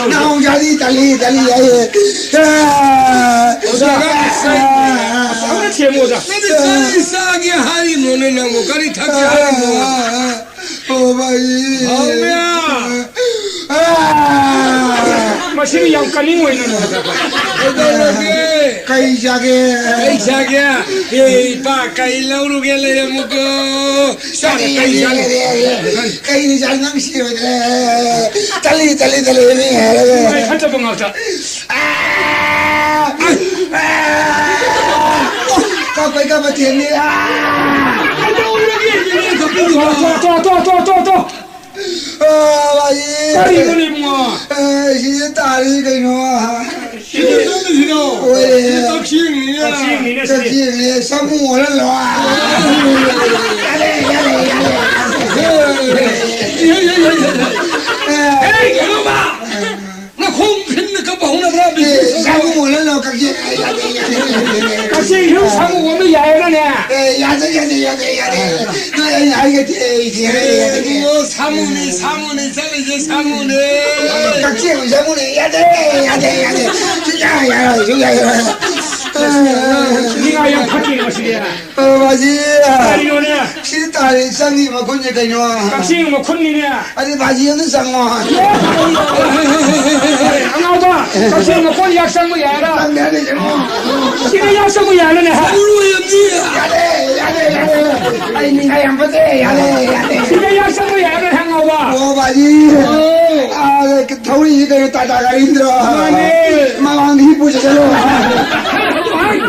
ꯇꯧꯔꯤꯁꯦ? ꯅꯥꯎ ꯌꯥꯔꯤ ꯇꯜꯂꯤ, ꯇꯜꯂꯤ ꯍꯥꯏꯌꯦ꯫ ꯑꯣꯖꯥ, ꯉꯁꯥꯏ ꯑꯐꯕ ꯊꯦꯝꯃꯨ, ꯑꯣꯖꯥ꯫ ꯅꯪꯗꯤ ꯀꯔꯤ ꯆꯥꯒꯦ ꯍꯥꯏꯔꯤꯅꯣꯅꯦ ꯅꯪꯕꯨ? ꯀꯔꯤ ꯊꯛꯀꯦ ꯍꯥꯏꯔꯤꯅꯣ? ꯑꯣ, ꯚꯥꯏ꯫ ꯍꯥꯎꯕ꯭ꯔꯥ? ꯑꯥ! ꯃꯁꯤꯅ ꯌꯥꯝ ꯀꯟꯅꯤꯡ ꯑꯣꯏꯅ ꯅꯣꯡꯃꯗ꯫ ꯀꯩꯗꯧꯔꯒꯦ? ꯀꯩ ꯆꯥꯒꯦ? ꯀꯩ ꯆꯥꯒꯦ? ꯑꯦ, ꯏꯄꯥ, ꯀꯩ ꯂꯧꯔꯨꯒꯦ ꯂꯩꯔꯝꯃꯨꯀꯣ꯫ ꯆꯥꯅ ꯀꯩ ꯆꯥꯅ? ꯀꯩꯅꯤ ꯆꯥꯅ ꯅꯪ ꯁꯤꯔꯣꯏꯗ꯭ꯔꯦ꯫ ꯇꯜꯂꯤ, ꯇꯜꯂꯤ, ꯇꯜꯂꯤ, ꯃꯤ ꯍꯥꯏꯔꯒ꯫ ꯅꯨꯡꯉꯥꯏ ꯐꯠꯇꯕ ꯉꯥꯛꯇ꯫ ꯑꯥ! ꯑꯥ! ꯀꯞꯄꯩ ꯀꯞꯄ ꯊꯦꯡꯅꯤ꯫ ꯑꯥ! ꯇꯣ, ꯇꯣ, ꯇꯣ꯫ ꯑꯥ, ꯚꯥꯏ꯫ ꯀꯔꯤꯅꯣꯅꯦ ꯏꯕꯨꯡꯉꯣ? ꯑꯥ, ꯁꯤꯗ ꯇꯥꯔꯤ ꯀꯩꯅꯣ꯫ ꯁꯤꯗ ꯆꯠꯂꯤꯁꯤꯔꯣ? ꯍꯣꯏ꯫ ꯁꯤꯗ ꯀꯛꯆꯦꯡꯅꯤꯅꯦ꯫ ꯀꯛꯆꯦꯡꯅꯤꯅꯦ ꯁꯤꯗꯤ꯫ ꯀꯛꯆꯦꯡꯅꯦ, ꯁꯥꯃꯨ ꯑꯣꯜꯍꯜꯂꯣ꯫ ꯌꯥꯔꯦ, ꯌꯥꯔꯦ, ꯌꯥꯔꯦ꯫ ꯌꯥꯔꯦ, ꯌꯥꯔꯦ, ꯌꯥꯔꯦ꯫ ꯑꯦ, ꯀꯩꯅꯣꯕ? ꯅꯈꯣꯡ ꯐꯤꯟꯅ ꯀꯞꯄ ꯍꯧꯅꯕ꯭ꯔꯥ? ꯑꯦ, ꯁꯥꯃꯨ ꯑꯣꯜꯍꯜꯂꯣ, ꯀꯛꯆꯦꯡ꯫ ꯌꯥꯗꯦ, ꯌꯥꯗꯦ, ꯌꯥꯗꯦ, ꯌꯥꯗꯦ꯫ ꯀꯛꯆꯦꯡ ꯁꯤꯕꯨ ꯁꯥꯃꯨ ꯑꯣꯟꯕ ꯌꯥꯏꯌꯦꯅꯅꯦ? ꯑꯦ, ꯌꯥꯗꯦ, ꯌꯥꯗꯦ, ꯌꯥꯗꯦ, ꯌꯥꯗꯦ꯫ ꯅꯣꯏ ꯑꯩꯅ ꯍꯥꯏꯒꯗꯤ ꯑꯩ ꯏꯆꯦ ꯍꯥꯏꯔꯦ, ꯌꯥꯗꯦ꯫ ꯀꯩꯅꯣ, ꯁꯥꯃꯨꯅꯤ, ꯁꯥꯃꯨꯅꯤ, ꯆꯠꯂꯤꯁꯦ ꯁꯥꯃꯨꯅꯤ꯫ ꯀꯛꯆꯦꯡ ꯁꯥꯃꯨꯅꯤ, ꯌꯥꯗꯦ, ꯌꯥꯗꯦ, ꯌꯥꯗꯦ꯫ ꯁꯨꯡꯌꯥ ꯌꯥꯔꯣꯏ, ꯁꯨꯡꯌꯥ ꯌꯥꯔꯣꯏ꯫ ꯅꯤꯡꯉꯥꯏ ꯌꯥꯝ ꯐꯠꯇꯦ ꯃꯁꯤꯗꯤ꯫ ꯑ, ꯕꯥꯖꯤ꯫ ꯀꯔꯤꯅꯣꯅꯦ? ꯁꯤꯗ ꯇꯥꯔꯦ, ꯆꯪꯉꯤ ꯃꯈꯨꯟꯁꯦ ꯀꯩꯅꯣ? ꯀꯛꯆꯦꯡ ꯃꯈꯨꯟꯅꯤꯅꯦ꯫ ꯑꯗꯨ ꯕꯥꯖꯤ ꯑꯃꯇ ꯆꯪꯉꯣ꯫ ꯑꯉꯥꯎꯕ, ꯀꯛꯆꯦꯡ ꯃꯈꯨꯟ ꯌꯥꯛ ꯆꯪꯕ ꯌꯥꯔ? ꯆꯪꯗꯦ, ꯆꯪꯉꯣ꯫ ꯁꯤꯗ ꯌꯥꯎꯁꯪꯕ ꯌꯥꯅꯅꯦ, ꯍꯥ? ꯌꯥꯔꯦ, ꯌꯥꯔꯦ, ꯌꯥꯔꯦ꯫ ꯑꯩ ꯅꯤꯡꯉꯥꯏ ꯌꯥꯝ ꯐꯠꯇꯦ, ꯌꯥꯔꯦ, ꯌꯥꯔꯦ꯫ ꯁꯤꯗ ꯌꯥꯎꯁꯪꯕ ꯌꯥꯅꯅꯦ, ꯍꯪꯉꯥꯎꯕ꯫ ꯑꯣ, ꯕꯥꯖꯤ꯫ ꯑꯣ꯫ ꯑꯥ, ꯊꯧꯔꯤꯁꯤ ꯀꯩꯅꯣ, ꯇꯥꯇꯥ ꯒꯥꯔꯤꯗ꯭ꯔꯣ? ꯃꯥꯅꯦ꯫ ꯃꯃꯥꯡꯗ ꯍꯤꯞꯄꯨ ꯆꯠꯁꯜꯂꯣ꯫ ꯍꯥꯏ꯫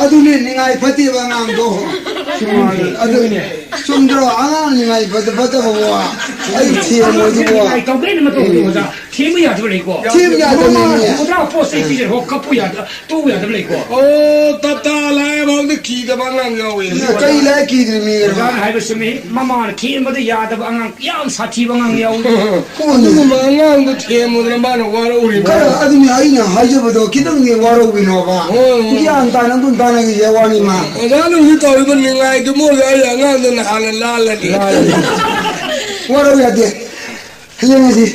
ꯑꯗꯨꯅꯦ ꯅꯤꯡꯉꯥꯏ ꯐꯠꯇꯦꯕ ꯑꯉꯥꯡꯗꯣ꯫ ꯆꯨꯝꯃꯦ꯫ ꯑꯗꯨꯅꯦ꯫ ꯆꯨꯝꯗ꯭ꯔꯣ? ꯑꯉꯥꯡ ꯅꯤꯡꯉꯥꯏ ꯐꯠꯇ-, ꯐꯠꯇꯕꯕꯣ꯫ ꯑꯩ ꯊꯦꯝꯃꯣ ꯑꯗꯨꯕꯣ꯫ ꯅꯤꯡꯉꯥꯏ ꯇꯧꯒꯦꯅ ꯃꯇꯧ ꯇꯧꯕꯗ ꯊꯦꯝꯕ ꯌꯥꯗꯕ ꯂꯩꯀꯣ꯫ ꯊꯦꯝ ꯌꯥꯗꯕꯅꯦ꯫ ꯃꯃꯥꯅ ꯊꯣꯡꯕꯗ ꯄꯣꯠ ꯆꯩ ꯄꯤꯖꯔꯦ, ꯍꯣ, ꯀꯞꯄꯨ ꯌꯥꯗ-, ꯇꯨ ꯌꯥꯗꯕ ꯂꯩꯀꯣ꯫ ꯑꯣ, ꯇꯞꯇꯥ ꯂꯥꯏꯐꯥꯎꯗ ꯀꯤꯗꯕ ꯑꯉꯥꯡ ꯌꯥꯎꯋꯦ꯫ ꯀꯩ ꯂꯥꯏ ꯀꯤꯗ꯭ꯔꯤꯃꯤ? ꯑꯣꯖꯥꯅ ꯍꯥꯏꯕ ꯆꯨꯝꯃꯤ꯫ ꯃꯃꯥꯅ ꯊꯦꯝꯕꯗ ꯌꯥꯗꯕ ꯑꯉꯥꯡ ꯌꯥꯝ ꯁꯥꯊꯤꯕ ꯑꯉꯥꯡ ꯌꯥꯎꯏ꯫ ꯑꯗꯨꯒꯨꯝꯕ ꯑꯉꯥꯡꯗꯣ ꯊꯦꯝꯃꯨꯗꯅ ꯃꯥꯅ ꯋꯥꯔꯧꯔꯤꯕ꯫ ꯈꯔ ꯑꯗꯨꯅꯤ ꯑꯩꯅ ꯍꯥꯏꯖꯕꯗꯣ ꯈꯤꯇꯪꯗꯤ ꯋꯥꯔꯧꯕꯤꯅꯣꯕ꯫ ꯍꯣꯏ, ꯍꯣꯏ꯫ ꯒ꯭ꯌꯥꯟ ꯇꯥꯅ ꯑꯗꯨꯝ ꯇꯥꯟꯅꯈꯤꯁꯦ ꯋꯥꯅꯤ ꯃꯥ꯫ ꯑꯣꯖꯥꯅ ꯍꯧꯖꯤꯛ ꯇꯧꯔꯤꯕ ꯅꯤꯡꯉꯥꯏꯗꯨ ꯃꯣꯏꯒ ꯑꯩ ꯑꯉꯥꯡꯗꯨꯅ ꯍꯥꯟꯅ ꯂꯥꯜꯂꯅꯤ꯫ ꯂꯥꯜꯂꯅꯤ꯫ ꯋꯥꯔꯧ ꯌꯥꯗꯦ꯫ ꯍꯌꯦꯡ ꯑꯁꯤ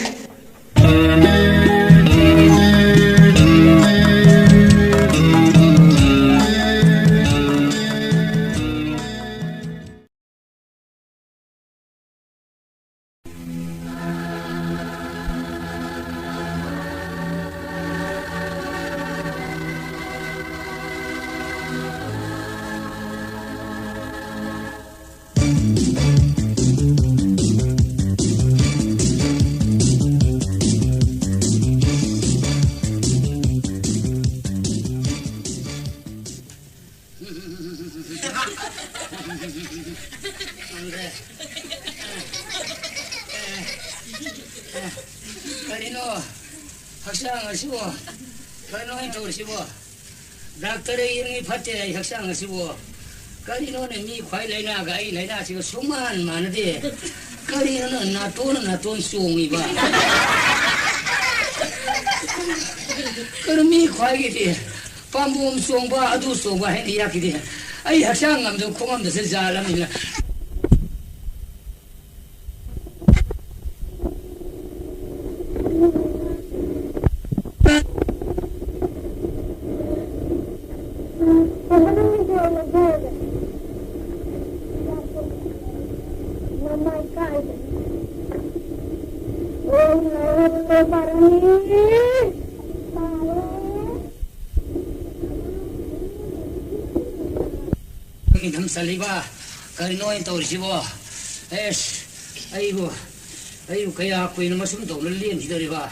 ꯀꯔꯤꯅꯣ ꯍꯛꯆꯥꯡ ꯑꯁꯤꯕꯨ? ꯀꯔꯤꯅꯣ ꯑꯩꯅ ꯇꯧꯔꯤꯁꯤꯕꯨ? ꯗꯥꯛꯇꯔ ꯌꯦꯡꯉꯤ ꯐꯠꯇꯦ ꯑꯩ ꯍꯛꯆꯥꯡ ꯑꯁꯤꯕꯨ꯫ ꯀꯔꯤꯅꯣꯅꯦ ꯃꯤ ꯈ꯭ꯋꯥꯏ ꯂꯥꯏꯅꯥꯒ ꯑꯩ ꯂꯥꯏꯅꯥꯁꯤꯒ ꯁꯨꯃꯥꯟ ꯃꯥꯟꯅꯗꯦ꯫ ꯀꯔꯤꯅꯣ ꯅꯪ ꯅꯥꯇꯣꯟꯅ ꯅꯥꯇꯣꯟ ꯆꯣꯡꯉꯤꯕ? ꯀꯔꯤ ꯃꯤ ꯈ꯭ꯋꯥꯏꯒꯤꯗꯤ ꯄꯥꯝꯕꯣꯝ ꯆꯣꯡꯕ ꯑꯗꯨ ꯆꯣꯡꯕ ꯍꯥꯏꯅ ꯌꯥꯈꯤꯗꯦ꯫ ꯑꯩ ꯍꯛꯆꯥꯡ ꯉꯝꯗꯕ ꯈꯣꯡꯉꯝꯗꯁꯨ ꯖꯥꯠ ꯑꯃꯅꯤꯅ꯫ ꯏꯊꯝ ꯆꯜꯂꯤꯕ ꯀꯔꯤꯅꯣ ꯑꯩꯅ ꯇꯧꯔꯤꯁꯤꯕꯣ? ꯑꯦꯁ, ꯑꯩꯕꯨ, ꯑꯩꯕꯨ ꯀꯌꯥ ꯀꯨꯏꯅ ꯃꯁꯨꯝ ꯇꯧꯅ ꯂꯦꯟꯈꯤꯗꯧꯔꯤꯕ?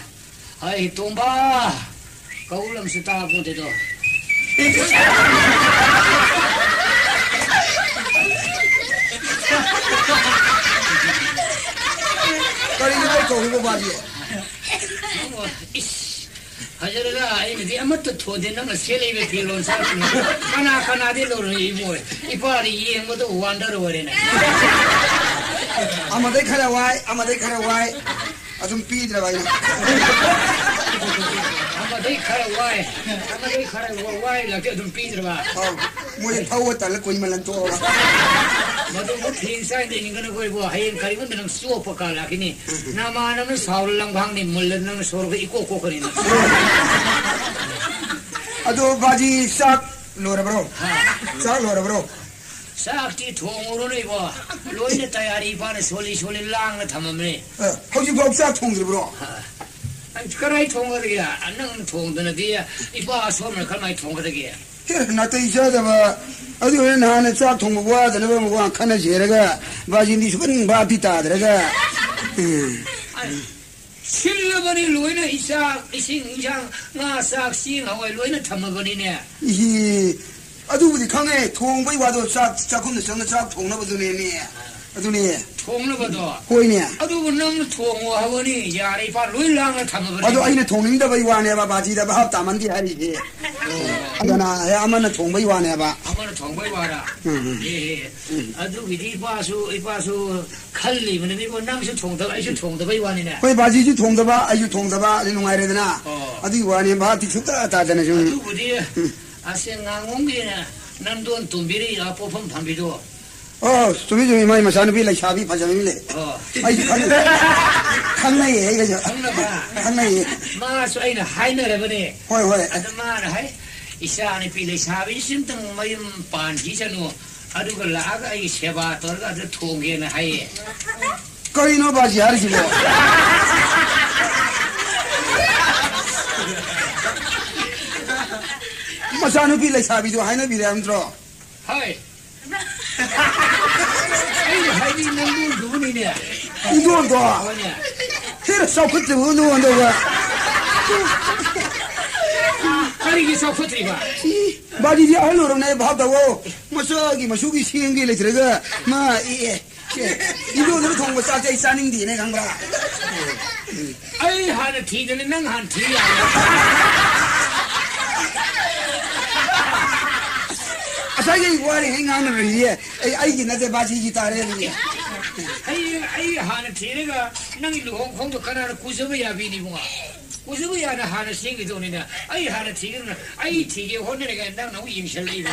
ꯍꯩ, ꯇꯣꯝꯕ! ꯀꯧꯔꯝꯁꯨ ꯇꯥꯄꯣꯟꯇꯦꯗꯣ꯫ ꯀꯔꯤꯅꯣ ꯑꯩ ꯀꯧꯔꯤꯕ ꯕꯥꯖꯤ? ꯅꯪꯕꯨ, ꯏꯁ, ꯐꯖꯔꯒ ꯑꯩꯅꯗꯤ ꯑꯃꯠꯇ ꯊꯣꯟꯗꯦ, ꯅꯪꯅ ꯁꯦꯠꯂꯛꯏꯕ ꯐꯤꯔꯣꯜ ꯁꯥꯔꯛꯄꯅꯤ꯫ ꯀꯅꯥ ꯀꯅꯥꯗꯤ ꯂꯧꯔꯨꯏ ꯏꯕꯣꯏ? ꯏꯄꯥꯗꯤ ꯌꯦꯡꯕꯗ wonder ꯑꯣꯏꯔꯦꯅꯦ꯫ ꯑꯃꯗꯩ ꯈꯔ ꯋꯥꯏ, ꯑꯃꯗꯩ ꯈꯔ ꯋꯥꯏ꯫ ꯑꯗꯨꯝ ꯄꯤꯗ꯭ꯔꯕ ꯑꯩꯅ꯫ ꯑꯃꯗꯩ ꯈꯔ ꯋꯥꯏ, ꯑꯃꯗꯩ ꯈꯔ ꯋꯥꯏ ꯂꯥꯛꯇꯦ, ꯑꯗꯨꯝ ꯄꯤꯗ꯭ꯔꯕ꯫ ꯑꯧ, ꯃꯣꯏ ꯊꯧꯕ ꯇꯜꯂ ꯀꯨꯏꯃꯜꯂꯟ ꯇꯣꯛꯑꯕ꯫ ꯃꯗꯨꯕꯨ ꯐꯦꯟ ꯆꯥꯏꯗ ꯏꯟꯒꯅꯨꯀꯣ ꯏꯕꯣ, ꯍꯌꯦꯡ ꯀꯔꯤꯒꯨꯝꯕ ꯅꯪ ꯆꯣꯞꯄ ꯀꯥꯟ ꯂꯥꯛꯈꯤꯅꯤ꯫ ꯅꯃꯥꯟꯅꯕꯅ ꯁꯥꯎꯔ ꯂꯪꯐꯥꯡꯅꯤ ꯃꯨꯜꯂ ꯅꯪ ꯁꯣꯔꯒ ꯏꯀꯣꯛ ꯀꯣꯛꯀꯅꯤ ꯅꯪ꯫ ꯑꯗꯣ ꯕꯥꯖꯤ ꯆꯥꯛ ꯂꯣꯏꯔꯕ꯭ꯔꯣ? ꯍꯥ? ꯆꯥꯛ ꯂꯣꯏꯔꯕ꯭ꯔꯣ? ꯆꯥꯛꯇꯤ ꯊꯣꯡꯉꯨꯔꯣꯅꯦ ꯏꯕꯣ꯫ ꯂꯣꯏꯅ ꯇꯌꯥꯔꯤ ꯐꯥꯅ ꯁꯣꯜꯂꯤ ꯁꯣꯜꯂꯤ ꯂꯥꯡꯅ ꯊꯝꯃꯝꯃꯦ꯫ ꯑ, ꯍꯧꯖꯤꯛꯐꯥꯎ ꯆꯥꯛ ꯊꯣꯡꯗ꯭ꯔꯤꯕ꯭ꯔꯣ? ꯑ, ꯑꯩ ꯀꯔꯥꯏ ꯊꯣꯡꯒꯗꯒꯦ? ꯅꯪ ꯊꯣꯡꯗꯅꯗꯤ ꯏꯄꯥ ꯑꯁꯣꯝꯅ ꯀꯔꯝꯍꯥꯏ ꯊꯣꯡꯒꯗꯒꯦ? ꯍꯦ, ꯅꯥꯇꯩ ꯆꯥꯗꯕ꯫ ꯑꯗꯨ ꯑꯣꯏꯔꯦ ꯅꯍꯥꯟꯅ ꯆꯥꯛ ꯊꯣꯡꯕ ꯋꯥꯗꯅꯕ ꯋꯥ ꯈꯟꯅꯖꯦꯔꯒ ꯕꯥꯖꯤꯟꯗꯤ ꯁꯨꯀꯟ ꯚꯥꯞꯇꯤ ꯇꯥꯗ꯭ꯔꯒ꯫ ꯎꯝ꯫ ꯑ, ꯁꯤꯜꯂꯕꯅꯤ ꯂꯣꯏꯅ, ꯏꯆꯥꯛ, ꯏꯁꯤꯡ, ꯏꯟꯁꯥꯡ, ꯉꯥ, ꯆꯥꯛ, ꯆꯦꯡ, ꯍꯋꯥꯏ ꯂꯣꯏꯅ ꯊꯝꯃꯕꯅꯤꯅꯦ꯫ ꯏꯍꯤ, ꯑꯗꯨꯕꯨꯗꯤ ꯈꯪꯉꯦ, ꯊꯣꯡꯕꯩ ꯋꯥꯗꯣ ꯆꯥꯛ, ꯆꯥꯛꯈꯨꯝꯗ ꯆꯪꯉ ꯆꯥꯛ ꯊꯣꯡꯅꯕꯗꯨꯅꯦꯃꯤ꯫ ꯑꯗꯨꯅꯦ꯫ ꯊꯣꯡꯅꯕꯗꯣ? ꯍꯣꯏꯅꯦ꯫ ꯑꯗꯨꯕꯨ ꯅꯪꯅ ꯊꯣꯡꯉꯣ ꯍꯥꯏꯕꯅꯤ, ꯌꯥꯔꯦ, ꯏꯄꯥ ꯂꯣꯏ ꯂꯥꯡꯅ ꯊꯝꯃꯕꯅꯤ꯫ ꯑꯗꯣ ꯑꯩꯅ ꯊꯣꯡꯅꯤꯡꯗꯕꯩ ꯋꯥꯅꯦꯕ, ꯕꯥꯖꯤꯗ ꯚꯥꯞ ꯇꯥꯃꯟꯗꯦ ꯍꯥꯏꯔꯤꯁꯦ꯫ ꯑꯣ꯫ ꯑꯗꯨꯅ ꯍꯦ ꯑꯃꯅ ꯊꯣꯡꯕꯩ ꯋꯥꯅꯦꯕ꯫ ꯑꯃꯅ ꯊꯣꯡꯕꯩ ꯋꯥꯔ? ꯎꯝ, ꯎꯝ꯫ ꯑꯦ, ꯑꯦ, ꯎꯝ꯫ ꯑꯗꯨꯒꯤꯗꯤ ꯏꯄꯥꯁꯨ, ꯏꯄꯥꯁꯨ ꯈꯜꯂꯤꯕꯅꯤꯅꯦ, ꯏꯕꯣ, ꯅꯪꯁꯨ ꯊꯣꯡꯗꯕ, ꯑꯩꯁꯨ ꯊꯣꯡꯗꯕꯩ ꯋꯥꯅꯤꯅꯦ꯫ ꯍꯣꯏ, ꯕꯥꯖꯤꯁꯨ ꯊꯣꯡꯗꯕ, ꯑꯩꯁꯨ ꯊꯣꯡꯗꯕ, ꯑꯗꯨ ꯅꯨꯡꯉꯥꯏꯔꯦꯗꯅ꯫ ꯑꯣ꯫ ꯑꯗꯨꯒꯤ ꯋꯥꯅꯤ, ꯚꯥꯞꯇꯤ ꯁꯨꯡꯇꯥ ꯇꯥꯗꯅ ꯁꯨꯝ꯫ ꯑꯗꯨꯕꯨꯗꯤ, ꯎꯝ꯫ ꯑꯁꯦ ꯉꯥꯉꯣꯝꯒꯤ ꯅꯝꯗꯣꯟ ꯇꯣꯝꯕꯤꯔꯤ, ꯑ, ꯄꯣꯠꯐꯝ ꯐꯝꯕꯤꯗꯣ꯫ ꯑꯣ, ꯆꯨꯝꯃꯤ, ꯆꯨꯝꯃꯤ, ꯃꯥꯏ ꯃꯆꯥꯅꯨꯄꯤ ꯂꯩꯁꯥꯕꯤ ꯐꯖꯕꯤ ꯑꯃ ꯂꯩ꯫ ꯑꯣ꯫ ꯑꯩꯁꯨ ꯈꯪ-, ꯈꯪꯅꯩꯌꯦ, ꯑꯩꯒꯁꯨ꯫ ꯈꯪꯅꯕ? ꯈꯪꯅꯩꯌꯦ꯫ ꯃꯥꯁꯨ ꯑꯩꯅ ꯍꯥꯏꯅꯔꯕꯅꯦ꯫ ꯍꯣꯏ, ꯍꯣꯏ꯫ ꯑꯗ ꯃꯥꯅ ꯍꯥꯏ, "ꯏꯆꯥ ꯅꯨꯄꯤ ꯂꯩꯁꯥꯕꯤꯁꯤꯝꯇꯪ ꯃꯌꯨꯝ ꯄꯥꯟꯈꯤꯁꯅꯨ꯫ ꯑꯗꯨꯒ ꯂꯥꯛꯑꯒ ꯑꯩ ꯁꯦꯕꯥ ꯇꯧꯔꯒ ꯑꯗꯨ ꯊꯣꯡꯒꯦꯅ" ꯍꯥꯏꯌꯦ꯫ ꯀꯔꯤꯅꯣ ꯕꯥꯖꯤ ꯍꯥꯏꯔꯤꯁꯤꯕꯣ? ꯃꯆꯥꯅꯨꯄꯤ ꯂꯩꯁꯥꯕꯤꯗꯣ ꯍꯥꯏꯅꯕꯤꯔꯦ ꯅꯠꯇ꯭ꯔꯣ? ꯍꯣꯏ꯫ ꯑꯩꯅ ꯍꯥꯏꯗꯤ ꯅꯪꯗꯨꯕꯨꯅꯤꯅꯦ꯫ ꯏꯟꯗꯣꯟꯗꯣ? ꯍꯣꯏꯅꯦ꯫ ꯍꯦꯔ ꯆꯥꯎꯈꯠꯇ꯭ꯔꯤꯕ ꯅꯉꯣꯟꯗꯒ꯫ ꯀꯔꯤꯒꯤ ꯆꯥꯎꯈꯠꯇ꯭ꯔꯤꯕ? ꯏ, ꯕꯥꯖꯤꯗꯤ ꯑꯍꯜ ꯑꯣꯏꯔꯕꯅꯦ, ꯚꯥꯞ ꯇꯧꯋꯣ꯫ ꯃꯆꯥꯒꯤ ꯃꯁꯨꯒꯤ ꯁꯦꯝꯒꯦ ꯂꯩꯇ꯭ꯔꯒ ꯃꯥ, ꯑꯦ, ꯑꯦ, ꯁꯦ, ꯏꯟꯗꯣꯟꯗꯨꯅ ꯊꯣꯡꯕ ꯆꯥꯛꯁꯦ ꯑꯩ ꯆꯥꯅꯤꯡꯗꯦꯅꯦ, ꯈꯪꯕ꯭ꯔꯥ? ꯑꯩ ꯍꯥꯟꯅ ꯊꯤꯗꯅ ꯅꯪ ꯍꯥꯟꯅ ꯊꯤ ꯌꯥꯔꯦ꯫ ꯉꯁꯥꯏꯒꯤ ꯋꯥꯔꯤꯉꯩ ꯉꯥꯡꯅꯔꯤꯁꯦ ꯑꯩ, ꯑꯩꯒꯤ ꯅꯠꯇꯦ, ꯕꯥꯖꯤꯒꯤ ꯇꯥꯔꯦ ꯑꯗꯨꯗꯤ꯫ ꯑꯩ, ꯑꯩ ꯍꯥꯟꯅ ꯊꯤꯔꯒ ꯅꯪꯒꯤ ꯂꯨꯍꯣꯡ ꯈꯣꯡꯗꯣ ꯀꯅꯥꯅ ꯀꯨꯖꯕ ꯌꯥꯕꯤꯅꯤ, ꯏꯕꯨꯡꯉꯣ? ꯀꯨꯖꯕ ꯌꯥꯅ ꯍꯥꯟꯅ ꯁꯦꯝꯈꯤꯗꯧꯅꯤꯅ ꯑꯩ ꯍꯥꯟꯅ ꯊꯤꯒꯗꯧꯅ ꯑꯩ ꯊꯤꯒꯦ ꯍꯣꯠꯅꯔꯤꯉꯩ ꯅꯪꯅ ꯑꯃꯨꯛ ꯌꯦꯡꯁꯜꯂꯛꯏꯕ꯫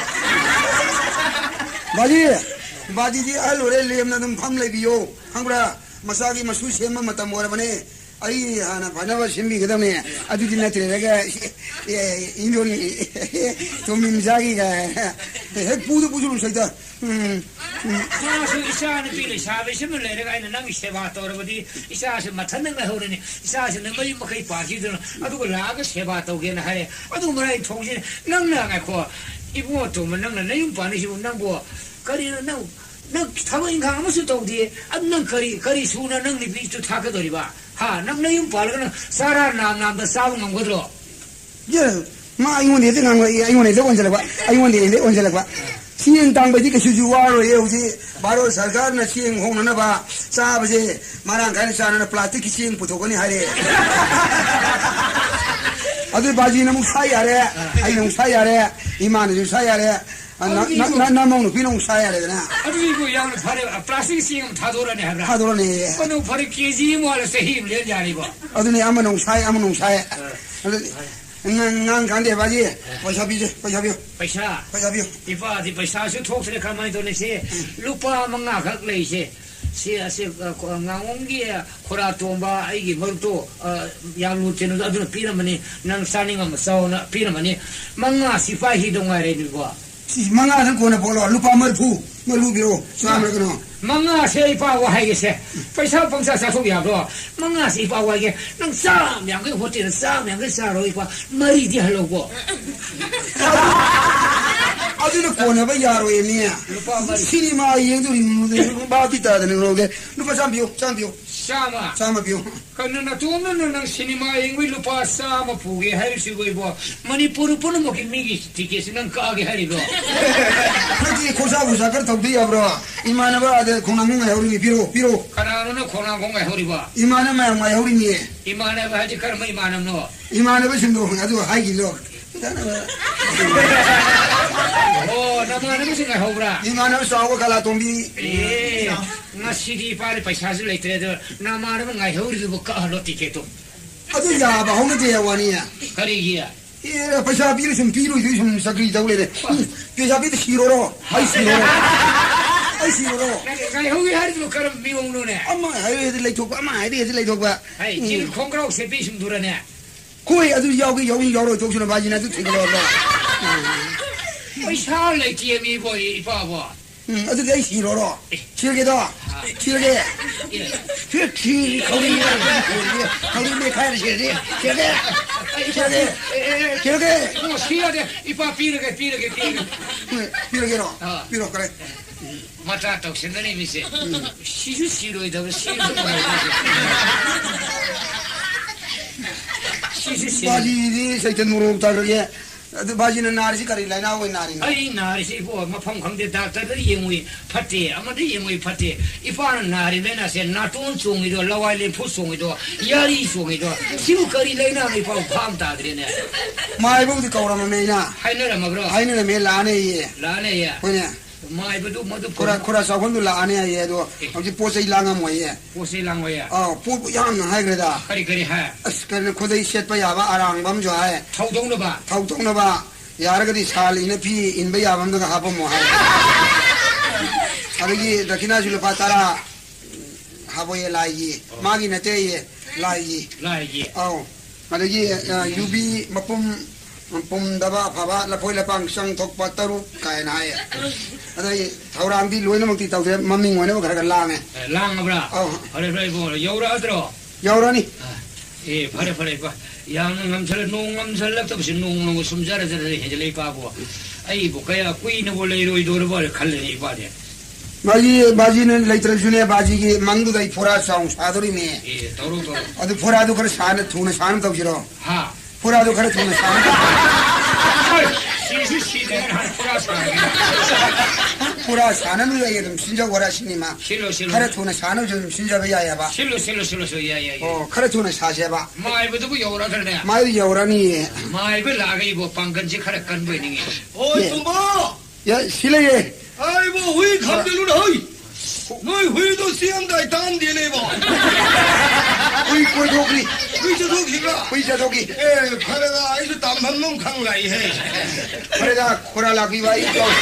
ꯕꯥꯖꯤ, ꯕꯥꯖꯤꯗꯤ ꯑꯍꯜ ꯑꯣꯏꯔꯦ, ꯂꯦꯝꯅ ꯑꯗꯨꯝ ꯐꯝ ꯂꯩꯕꯤꯌꯣ, ꯈꯪꯕ꯭ꯔꯥ? ꯃꯆꯥꯒꯤ ꯃꯁꯨ ꯁꯦꯝꯕ ꯃꯇꯝ ꯑꯣꯏꯔꯕꯅꯦ꯫ ꯑꯩ ꯍꯥꯟꯅ ꯐꯅꯕ ꯁꯦꯝꯕꯤꯒꯗꯕꯅꯦ꯫ ꯑꯗꯨꯗꯤ ꯅꯠꯇ꯭ꯔꯦꯗꯒ, ꯑꯦ, ꯏꯟꯗꯣꯟ ꯇꯣꯝꯕꯤ ꯃꯆꯥꯒꯤꯒ ꯍꯦꯛ ꯄꯨꯗ ꯄꯨꯁꯨ ꯂꯨꯁꯩꯗ꯫ ꯎꯝ, ꯎꯝ꯫ ꯃꯥꯁꯨ ꯏꯆꯥ ꯅꯨꯄꯤ ꯂꯩꯁꯥꯕꯤꯁꯤꯃ ꯂꯩꯔꯒ ꯑꯩꯅ ꯅꯪꯒꯤ ꯁꯦꯕꯥ ꯇꯧꯔꯕꯗꯤ ꯏꯆꯥꯁꯤ ꯃꯊꯟꯇ ꯉꯥꯏꯍꯧꯔꯅꯤ꯫ ꯏꯆꯥꯁꯤꯅ ꯃꯌꯨꯝ ꯃꯀꯩ ꯄꯥꯟꯈꯤꯗꯨꯅ ꯑꯗꯨꯒ ꯂꯥꯛꯑꯒ ꯁꯦꯕꯥ ꯇꯧꯒꯦꯅ ꯍꯥꯏꯔꯦ꯫ ꯑꯗꯨ ꯃꯔꯥꯏ ꯊꯣꯡꯁꯤꯅ ꯅꯪꯅ ꯉꯥꯏꯈꯣ, ꯏꯕꯨꯡꯉꯣ ꯇꯣꯝꯕ, ꯅꯪꯅ ꯅꯌꯨꯝ ꯄꯥꯟꯂꯤꯁꯤꯕꯨ ꯅꯪꯕꯨ ꯀꯔꯤꯅꯣ? ꯅꯪ, ꯅꯪ ꯊꯕꯛ ꯏꯪꯈꯥꯡ ꯑꯃꯁꯨ ꯇꯧꯗꯦ꯫ ꯑꯗꯨ ꯅꯪ ꯀꯔꯤ, ꯀꯔꯤ ꯁꯨꯅ ꯅꯪ ꯅꯨꯄꯤꯁꯨ ꯊꯥꯛꯀꯗꯧꯔꯤꯕ? ꯍꯥ? ꯅꯪ ꯅꯌꯨꯝ ꯄꯥꯜꯂꯒ ꯅꯪ ꯆꯥꯔꯥ ꯅꯥꯝ ꯅꯥꯝꯗ ꯆꯥꯕ ꯉꯝꯒꯗ꯭ꯔꯣ? ꯌꯦ, ꯃꯥ ꯑꯩꯉꯣꯟꯗ ꯍꯦꯛꯇ ꯉꯥꯡꯂꯛꯏ, ꯑꯩꯉꯣꯟꯗ ꯍꯦꯛꯇ ꯑꯣꯟꯁꯤꯜꯂꯛꯄ, ꯑꯩꯉꯣꯟꯗ ꯍꯦꯛꯇ ꯑꯣꯟꯁꯤꯜꯂꯛꯄ꯫ ꯆꯦꯡ ꯇꯥꯡꯕꯩꯗꯤ ꯀꯩꯁꯨꯁꯨ ꯋꯥꯔꯣꯏꯌꯦ ꯍꯧꯖꯤꯛ꯫ ꯚꯥꯔꯠ ꯁꯔꯀꯥꯔꯅ ꯆꯦꯡ ꯍꯣꯡꯅꯅꯕ ꯆꯥꯕꯁꯦ ꯃꯔꯥꯡ ꯀꯥꯏꯅ ꯆꯥꯅꯅ ꯄ꯭ꯂꯥꯁꯇꯤꯛꯀꯤ ꯆꯦꯡ ꯄꯨꯊꯣꯛꯀꯅꯤ ꯍꯥꯏꯔꯦ꯫ ꯑꯗꯨ ꯕꯥꯖꯤꯅ ꯑꯃꯨꯛ ꯁꯥ ꯌꯥꯔꯦ, ꯑꯩꯅ ꯑꯃꯨꯛ ꯁꯥ ꯌꯥꯔꯦ, ꯏꯃꯥꯅꯁꯨ ꯁꯥ ꯌꯥꯔꯦ, ꯅ-, ꯅ-, ꯅ-, ꯅꯃꯧ ꯅꯨꯄꯤꯅ ꯑꯃꯨꯛ ꯁꯥ ꯌꯥꯔꯦꯗꯅ꯫ ꯑꯗꯨꯗꯤꯀꯣ ꯌꯥꯝꯅ ꯐꯔꯦ, ꯄ꯭ꯂꯥꯁꯇꯤꯛ ꯆꯦꯡ ꯑꯃ ꯊꯥꯗꯣꯔꯛꯑꯅꯤ ꯍꯥꯏꯕ꯭ꯔꯥ? ꯊꯥꯗꯣꯔꯛꯑꯅꯤ꯫ ꯑꯗꯨ ꯐꯔꯦ, ꯀꯦ ꯖꯤ ꯑꯃ ꯋꯥꯠꯂ ꯆꯍꯤ ꯑꯃ ꯂꯦꯟ ꯌꯥꯔꯤꯕꯣ? ꯑꯗꯨꯅꯦ, ꯑꯃꯅ ꯑꯃꯨꯛ ꯁꯥꯏ, ꯑꯃꯅ ꯑꯃꯨꯛ ꯁꯥꯏ꯫ ꯑ꯫ ꯑꯗꯨ ꯉꯥꯡ-, ꯉꯥꯡ ꯀꯥꯟꯗꯦ ꯕꯥꯖꯤ, ꯄꯩꯁꯥ ꯄꯤꯖꯦ, ꯄꯩꯁꯥ ꯄꯤꯌꯨ꯫ ꯄꯩꯁꯥ? ꯄꯩꯁꯥ ꯄꯤꯌꯨ꯫ ꯏꯄꯥꯗꯤ ꯄꯩꯁꯥꯁꯨ ꯊꯣꯛꯇ꯭ꯔꯦ, ꯀꯃꯥꯏꯅ ꯇꯧꯅꯤ? ꯁꯤ ꯂꯨꯄꯥ ꯃꯉꯥꯈꯛ ꯂꯩꯁꯦ꯫ ꯁꯤ, ꯑꯁꯤ, ꯑ, ꯈꯣ-, ꯉꯥꯉꯣꯝꯒꯤ, ꯑ, ꯈꯣꯔꯥ ꯇꯣꯝꯕ ꯑꯩꯒꯤ ꯃꯔꯨꯞꯇꯣ, ꯑ, ꯌꯥꯝ ꯂꯨ ꯆꯦꯟꯕꯗꯣ ꯑꯗꯨꯅ ꯄꯤꯔꯝꯕꯅꯤ꯫ ꯅꯪ ꯆꯥꯅꯤꯡꯉꯝꯕ ꯆꯥꯎꯅ ꯄꯤꯔꯝꯕꯅꯤ꯫ ꯃꯉꯥ ꯁꯤꯐꯥꯏ ꯍꯤꯗꯧ ꯉꯥꯏꯔꯦ, ꯏꯕꯣ꯫ ꯁꯤ ꯃꯉꯥꯗꯪ ꯀꯣꯟꯅ ꯄꯣꯠꯂꯣ? ꯂꯨꯄꯥ ꯃꯔꯤꯐꯨ, ꯃꯔꯤꯐꯨ ꯄꯤꯔꯛꯑꯣ, ꯆꯥꯝꯃꯔ ꯀꯩꯅꯣ꯫ ꯃꯉꯥꯁꯦ ꯏꯄꯥ ꯋꯥ ꯍꯥꯏꯒꯦꯁꯦ, ꯄꯩꯁꯥ ꯄꯪꯆꯥ ꯆꯥꯊꯣꯛ ꯌꯥꯕ꯭ꯔꯣ? ꯃꯉꯥꯁꯦ ꯏꯄꯥ ꯋꯥ ꯍꯥꯏꯒꯦ, ꯅꯪ ꯆꯥꯝ ꯌꯥꯡꯈꯩ ꯍꯣꯇꯦꯜꯗ ꯆꯥꯝ ꯌꯥꯡꯈꯩ ꯆꯥꯔꯣ ꯏꯄꯥ, ꯃꯔꯤꯗꯤ ꯍꯜꯂꯧꯀꯣ꯫ ꯑꯗꯨꯅ ꯀꯣꯟꯅꯕ ꯌꯥꯔꯣꯏꯌꯦ ꯃꯤ꯫ ꯂꯨꯄꯥ ꯃꯔꯤ꯫ ꯁꯤꯅꯦꯃꯥ ꯌꯦꯡꯗꯣꯔꯤꯕꯅꯤ, ꯚꯥꯞꯇꯤ ꯇꯥꯗꯅ ꯂꯧꯒꯦ꯫ ꯂꯨꯄꯥ ꯆꯥꯝ ꯄꯤꯌꯨ, ꯆꯥꯝ ꯄꯤꯌꯨ꯫ ꯆꯥꯝꯃ? ꯆꯥꯝꯃ ꯄꯤꯌꯨ꯫ ꯀꯩꯅꯣ, ꯅꯇꯣꯝꯗꯅ ꯅꯪ ꯁꯤꯅꯦꯃꯥ ꯌꯦꯡꯕꯩ ꯂꯨꯄꯥ ꯆꯥꯝꯃ ꯄꯨꯒꯦ ꯍꯥꯏꯔꯤꯁꯤꯕꯣ ꯏꯕꯣ? ꯃꯅꯤꯄꯨꯔ ꯄꯨꯝꯅꯃꯛꯀꯤ ꯃꯤꯒꯤ ꯇꯤꯀꯦꯠꯁꯤ ꯅꯪ ꯀꯛꯑꯒꯦ ꯍꯥꯏꯔꯤꯕ꯭ꯔꯣ? ꯅꯠꯇꯦ, ꯈꯣꯔꯁꯥ ꯈꯣꯔꯁꯥ ꯈꯔ ꯇꯧꯗ ꯌꯥꯕ꯭ꯔꯣ? ꯏꯃꯥꯟꯅꯕ ꯑꯗ ꯈꯣꯡꯅꯥꯡꯈꯣꯡ ꯉꯥꯏꯍꯧꯔꯤꯅꯤ, ꯄꯤꯔꯛꯑꯣ, ꯄꯤꯔꯛꯑꯣ꯫ ꯀꯅꯥꯅꯣ ꯅꯪ ꯈꯣꯡꯅꯥꯡꯈꯣꯡ ꯉꯥꯏꯍꯧꯔꯤꯕ? ꯏꯃꯥꯟꯅꯕ ꯃꯌꯥꯝ ꯉꯥꯏꯍꯧꯔꯤꯅꯤ꯫ ꯏꯃꯥꯟꯅꯕ ꯍꯥꯏꯗꯤ ꯀꯔꯝꯕ ꯏꯃꯥꯟꯅꯕꯅꯣ? ꯏꯃꯥꯟꯅꯕꯁꯤꯡꯗꯣ ꯑꯗꯨ ꯍꯥꯏꯈꯤꯗꯣ꯫ ꯑꯣ, ꯅꯃꯥꯟꯅꯕꯁꯤꯡ ꯉꯥꯏꯍꯧꯕ꯭ꯔꯥ? ꯏꯃꯥꯟꯅꯕ ꯆꯥꯎꯕ ꯀꯂꯥꯇꯣꯝꯕꯤ꯫ ꯑꯦ, ꯉꯁꯤꯗꯤ ꯏꯄꯥꯗꯤ ꯄꯩꯁꯥꯁꯨ ꯂꯩꯇ꯭ꯔꯦ, ꯑꯗꯣ ꯅꯃꯥꯟꯅꯕ ꯉꯥꯏꯍꯧꯔꯤꯗꯨꯕꯨ ꯀꯛꯍꯜꯂꯣ ꯇꯤꯀꯦꯠꯇꯣ꯫ ꯑꯗꯨ ꯌꯥꯕ ꯍꯧꯅꯗꯦ ꯋꯥꯅꯤ꯫ ꯀꯔꯤꯒꯤ? ꯑꯦ, ꯄꯩꯁꯥ ꯄꯤꯔ ꯁꯨꯝ ꯄꯤꯔꯣꯏꯗꯣꯏ ꯁꯨꯝ ꯆꯀ꯭ꯔꯤ ꯇꯧ ꯂꯩꯔꯦ꯫ ꯎꯝ, ꯄꯩꯁꯥ ꯄꯤꯗ ꯁꯤꯔꯣꯔꯣ? ꯑꯩ ꯁꯤꯔꯣꯔꯣ? ꯑꯩ ꯁꯤꯔꯣꯔꯣ? ꯅꯪ ꯉꯥꯏꯍꯧꯏ ꯍꯥꯏꯔꯤꯗꯨꯕꯨ ꯀꯔꯝꯕ ꯃꯤꯑꯣꯡꯅꯣꯅꯦ? ꯑꯃ ꯍꯥꯏꯔꯦꯗꯤ ꯂꯩꯊꯣꯛꯄ, ꯑꯃ ꯍꯥꯏꯔꯦꯗꯤ ꯂꯩꯊꯣꯛꯄ꯫ ꯍꯩ, ꯎꯝ꯫ ꯖꯤꯟ ꯈꯣꯡꯒ꯭ꯔꯥꯎ ꯁꯦꯠꯄꯤ ꯁꯨꯝ ꯗꯨꯔꯅꯦ? ꯍꯣꯏ, ꯑꯗꯨ ꯌꯥꯎꯒꯦ ꯌꯥꯎꯅꯤ, ꯌꯥꯎꯔꯣꯏ ꯇꯣꯛꯁꯅꯨ, ꯕꯥꯖꯤꯅ ꯑꯗꯨ ꯊꯤꯡꯒꯠꯂꯣ꯫ ꯄꯩꯁꯥ ꯂꯩꯇꯦ ꯃꯤꯕꯣ, ꯏꯄꯥꯕꯣ꯫ ꯎꯝ, ꯑꯗꯨꯗꯤ ꯑꯩ ꯁꯤꯔꯣꯔꯣ? ꯁꯤꯔꯒꯦꯗꯣ? ꯁꯤꯔꯒꯦ? ꯁꯤ, ꯁꯤ, ꯈꯧꯔꯤ, ꯈꯧꯔꯤ ꯃꯦꯠꯈꯥꯏꯔ ꯁꯤꯔꯗꯤ꯫ ꯁꯤꯔꯒꯦ? ꯁꯤꯔꯒꯦ? ꯁꯤꯔꯒꯦ? ꯏꯕꯨꯡꯉꯣ, ꯁꯤ ꯌꯥꯗꯦ꯫ ꯏꯄꯥ, ꯄꯤꯔꯒꯦ, ꯄꯤꯔꯒꯦ, ꯄꯤꯔꯒꯦ꯫ ꯎꯝ, ꯄꯤꯔꯒꯦꯔꯣ? ꯑꯥ꯫ ꯄꯤꯔꯣ, ꯀꯔꯦ꯫ ꯃꯇꯥ ꯇꯧꯁꯤꯟꯅꯔꯤ ꯃꯤꯁꯦ꯫ ꯎꯝ꯫ ꯁꯤꯁꯨ ꯁꯤꯔꯣꯏꯗꯕ, ꯁꯤꯁꯨ ꯁꯤꯔꯣꯏꯗꯕ꯫ ꯁꯤꯁꯨ ꯁꯤꯔꯣꯏ꯫ ꯕꯥꯖꯤꯗꯤ ꯁꯩꯇꯟ ꯃꯣꯔꯣꯛ ꯇꯥꯈ꯭ꯔꯒꯦ꯫ ꯑꯗꯨ ꯕꯥꯖꯤꯅ ꯅꯥꯔꯤꯁꯤ ꯀꯔꯤ ꯂꯥꯏꯅꯥ ꯑꯣꯏ ꯅꯥꯔꯤꯅꯣ? ꯑꯩ ꯅꯥꯔꯤꯁꯤ ꯏꯕꯣ, ꯃꯐꯝ ꯈꯪꯗꯦ, ꯗꯥꯛꯇꯔꯗ ꯌꯦꯡꯉꯨꯏ ꯐꯠꯇꯦ, ꯑꯃꯗ ꯌꯦꯡꯉꯨꯏ ꯐꯠꯇꯦ꯫ ꯏꯄꯥꯅ ꯅꯥꯔꯤ ꯂꯥꯏꯅꯥꯁꯦ ꯅꯥꯇꯣꯟ ꯆꯣꯡꯉꯤꯗꯣ, ꯂꯋꯥꯏ ꯂꯦꯝꯐꯨ ꯆꯣꯡꯉꯤꯗꯣ, ꯌꯥꯔꯤ ꯆꯣꯡꯉꯤꯗꯣ, ꯁꯤꯕꯨ ꯀꯔꯤ ꯂꯥꯏꯅꯥꯅꯣ ꯏꯄꯥꯕꯨ ꯚꯥꯞ ꯇꯥꯗ꯭ꯔꯦꯅꯦ꯫ ꯃꯥꯏꯕꯧꯗꯤ ꯀꯧꯔꯝꯃꯃꯦ ꯑꯩꯅ꯫ ꯍꯥꯏꯅꯔꯝꯃꯕ꯭ꯔꯣ? ꯍꯥꯏꯅꯔꯝꯃꯦ, ꯂꯥꯛꯑꯅꯦꯌꯦ꯫ ꯂꯥꯛꯑꯅꯦꯌꯦ? ꯍꯣꯏꯅꯦ꯫ ꯃꯥꯏꯕꯗꯨ ꯃꯗꯨ ꯈꯨꯔꯥ, ꯈꯨꯔꯥ ꯆꯥꯎꯈꯣꯟꯗꯨ ꯂꯥꯛꯑꯅꯤ ꯍꯥꯏꯌꯦ, ꯑꯗꯣ ꯑꯦ꯫ ꯍꯧꯖꯤꯛ ꯄꯣꯠ ꯆꯩ ꯂꯥꯡꯉꯝꯃꯣꯏꯌꯦ꯫ ꯄꯣꯠ ꯆꯩ ꯂꯥꯡꯉꯣꯏꯌꯦ? ꯑꯥꯎ, ꯄꯣꯠꯄꯨ ꯌꯥꯝꯅ ꯍꯥꯏꯈ꯭ꯔꯦꯗ꯫ ꯀꯔꯤ ꯀꯔꯤ ꯍꯥꯏ? ꯑꯁ, ꯀꯩꯅꯣ, ꯈꯨꯗꯩ ꯁꯦꯠꯄ ꯌꯥꯕ ꯑꯔꯥꯡꯕ ꯑꯃꯁꯨ ꯍꯥꯏ꯫ ꯊꯧꯗꯣꯛꯅꯕ? ꯊꯧꯗꯣꯛꯅꯕ꯫ ꯌꯥꯔꯒꯗꯤ ꯁꯥꯜ ꯏꯅ ꯐꯤ ꯏꯟꯕ ꯌꯥꯕ ꯑꯃꯗꯒ ꯍꯥꯞꯄꯝꯃꯣ ꯍꯥꯏ꯫ ꯑꯗꯒꯤ ꯗꯈꯤꯅꯥꯁꯨ ꯂꯨꯄꯥ ꯇꯔꯥ ꯍꯥꯞꯄꯣꯌꯦ ꯂꯥꯏꯒꯤ꯫ ꯑꯣ꯫ ꯃꯥꯒꯤ ꯅꯠꯇꯦꯌꯦ, ꯂꯥꯏꯒꯤ꯫ ꯂꯥꯏꯒꯤ꯫ ꯑꯧ꯫ ꯑꯗꯒꯤ, ꯑ, ꯌꯨꯕꯤ ꯃꯄꯨꯝ ꯄꯨꯝꯗꯕ ꯑꯐꯕ ꯂꯐꯣꯏ ꯂꯐꯥꯡ ꯆꯪ ꯊꯣꯛꯄ ꯇꯔꯨꯛ ꯀꯥꯏꯅ ꯍꯥꯏꯌꯦ꯫ ꯑꯗꯩ ꯊꯧꯔꯥꯡꯗꯤ ꯂꯣꯏꯅꯃꯛꯇꯤ ꯇꯧꯗꯦ, ꯃꯃꯤꯡ ꯑꯣꯏꯅꯕ ꯈꯔ ꯈꯔ ꯂꯥꯡꯉꯦ꯫ ꯑꯦ, ꯂꯥꯡꯉꯕ꯭ꯔꯥ? ꯑꯧ꯫ ꯐꯔꯦ, ꯐꯔꯦ, ꯏꯕꯨꯡꯉꯣ, ꯌꯧꯔꯛꯑꯗ꯭ꯔꯣ? ꯌꯧꯔꯅꯤ꯫ ꯑ, ꯑꯦ, ꯐꯔꯦ, ꯐꯔꯦ, ꯏꯄꯥ꯫ ꯌꯥꯝꯅ ꯉꯝꯁꯜꯂ-, ꯅꯣꯡ ꯉꯝꯁꯜꯂꯛꯇꯕꯁꯦ ꯅꯣꯡ ꯅꯣꯡꯃ ꯁꯨꯝ ꯖꯔ ꯖꯔ ꯍꯦꯟꯖꯜꯂꯛꯏ, ꯏꯄꯥꯕꯨ꯫ ꯑꯩꯕꯨ ꯀꯌꯥ ꯀꯨꯏꯅꯕꯨ ꯂꯩꯔꯣꯏꯗꯧꯔꯕ ꯈꯜꯂꯦꯅꯦ, ꯏꯄꯥꯗꯤ꯫ ꯃꯥꯖꯤ, ꯃꯥꯖꯤꯅ ꯂꯩꯇ꯭ꯔꯁꯨꯅꯦ, ꯃꯥꯖꯤꯒꯤ ꯃꯪꯗꯨꯗ ꯑꯩ ꯐꯣꯔꯥ ꯆꯥꯎꯅ ꯁꯥꯗꯣꯔꯤꯅꯦ꯫ ꯑꯦ, ꯇꯧꯔꯣ, ꯇꯧꯔꯣ꯫ ꯑꯗꯨ ꯐꯣꯔꯥꯗꯨ ꯈꯔ ꯁꯥꯅ, ꯊꯨꯅ ꯁꯥꯅ ꯇꯧꯁꯤꯔꯣ? ꯍꯥ? ꯐꯣꯔꯥꯗꯨ ꯈꯔ ꯊꯨꯅ ꯁꯥꯅ ꯇꯧꯁꯤꯔꯣ? ꯑꯩ, ꯁꯤꯁꯨ ꯁꯤꯗ꯭ꯔꯦ, ꯍꯥꯟꯅ ꯐꯣꯔꯥ ꯁꯥꯔꯒꯦ꯫ ꯐꯣꯔꯥ ꯁꯥꯅꯕꯗꯨ ꯑꯩ ꯑꯗꯨꯝ ꯁꯤꯟꯖꯧ, ꯋꯥꯔꯥ ꯁꯤꯅꯤꯃ꯫ ꯁꯤꯜꯂꯣ, ꯁꯤꯜꯂꯣ꯫ ꯈꯔ ꯊꯨꯅ ꯁꯥꯅꯕꯁꯨ ꯑꯗꯨꯝ ꯁꯤꯟꯖꯕ ꯌꯥꯏꯑꯕ꯫ ꯁꯤꯜꯂꯣ, ꯁꯤꯜꯂꯣ, ꯁꯤꯜꯂꯣ, ꯁꯤꯜꯂꯣ, ꯌꯥꯏ, ꯌꯥꯏ, ꯌꯥꯏ꯫ ꯑꯣ, ꯈꯔ ꯊꯨꯅ ꯁꯥꯁꯦꯕ꯫ ꯃꯥꯏꯕꯗꯨꯕꯨ ꯌꯧꯔꯛꯈ꯭ꯔꯅꯦ? ꯃꯥꯏꯕ ꯌꯧꯔꯛꯑꯅꯤꯌꯦ꯫ ꯃꯥꯏꯕ ꯂꯥꯛꯑꯒ ꯏꯕꯣ ꯄꯥꯡꯒꯜꯁꯦ ꯈꯔ ꯀꯟꯕ ꯑꯣꯏꯅꯤꯡꯉꯤ꯫ ꯑꯣꯏ, ꯑꯦ꯫ ꯇꯨꯝꯕ! ꯌꯥ, ꯁꯤ ꯂꯩꯌꯦ꯫ ꯑꯩꯕꯨ ꯍꯨꯏ ꯈꯝꯖꯤꯜꯂꯨꯅꯦ, ꯍꯨꯏ! ꯅꯣꯏ ꯍꯨꯏꯗꯣ ꯆꯦꯟꯗꯥꯏ ꯇꯥꯟꯗꯦꯅꯦꯕꯣ꯫ ꯍꯨꯏ ꯀꯣꯏꯊꯣꯛꯈ꯭ꯔꯤ꯫ ꯍꯨꯏ ꯆꯠꯊꯣꯛꯈꯤꯕ꯭ꯔꯥ? ꯍꯨꯏ ꯆꯠꯊꯣꯛꯈꯤ꯫ ꯑꯦ, ꯐꯔꯦꯗ, ꯑꯩꯁꯨ ꯇꯥꯟꯐꯝ ꯑꯃ ꯈꯪꯂꯛꯏꯍꯦ꯫ ꯐꯔꯦꯗ, ꯈꯨꯔꯥ ꯂꯥꯛꯄꯤꯕ ꯑꯩ ꯀꯧ-,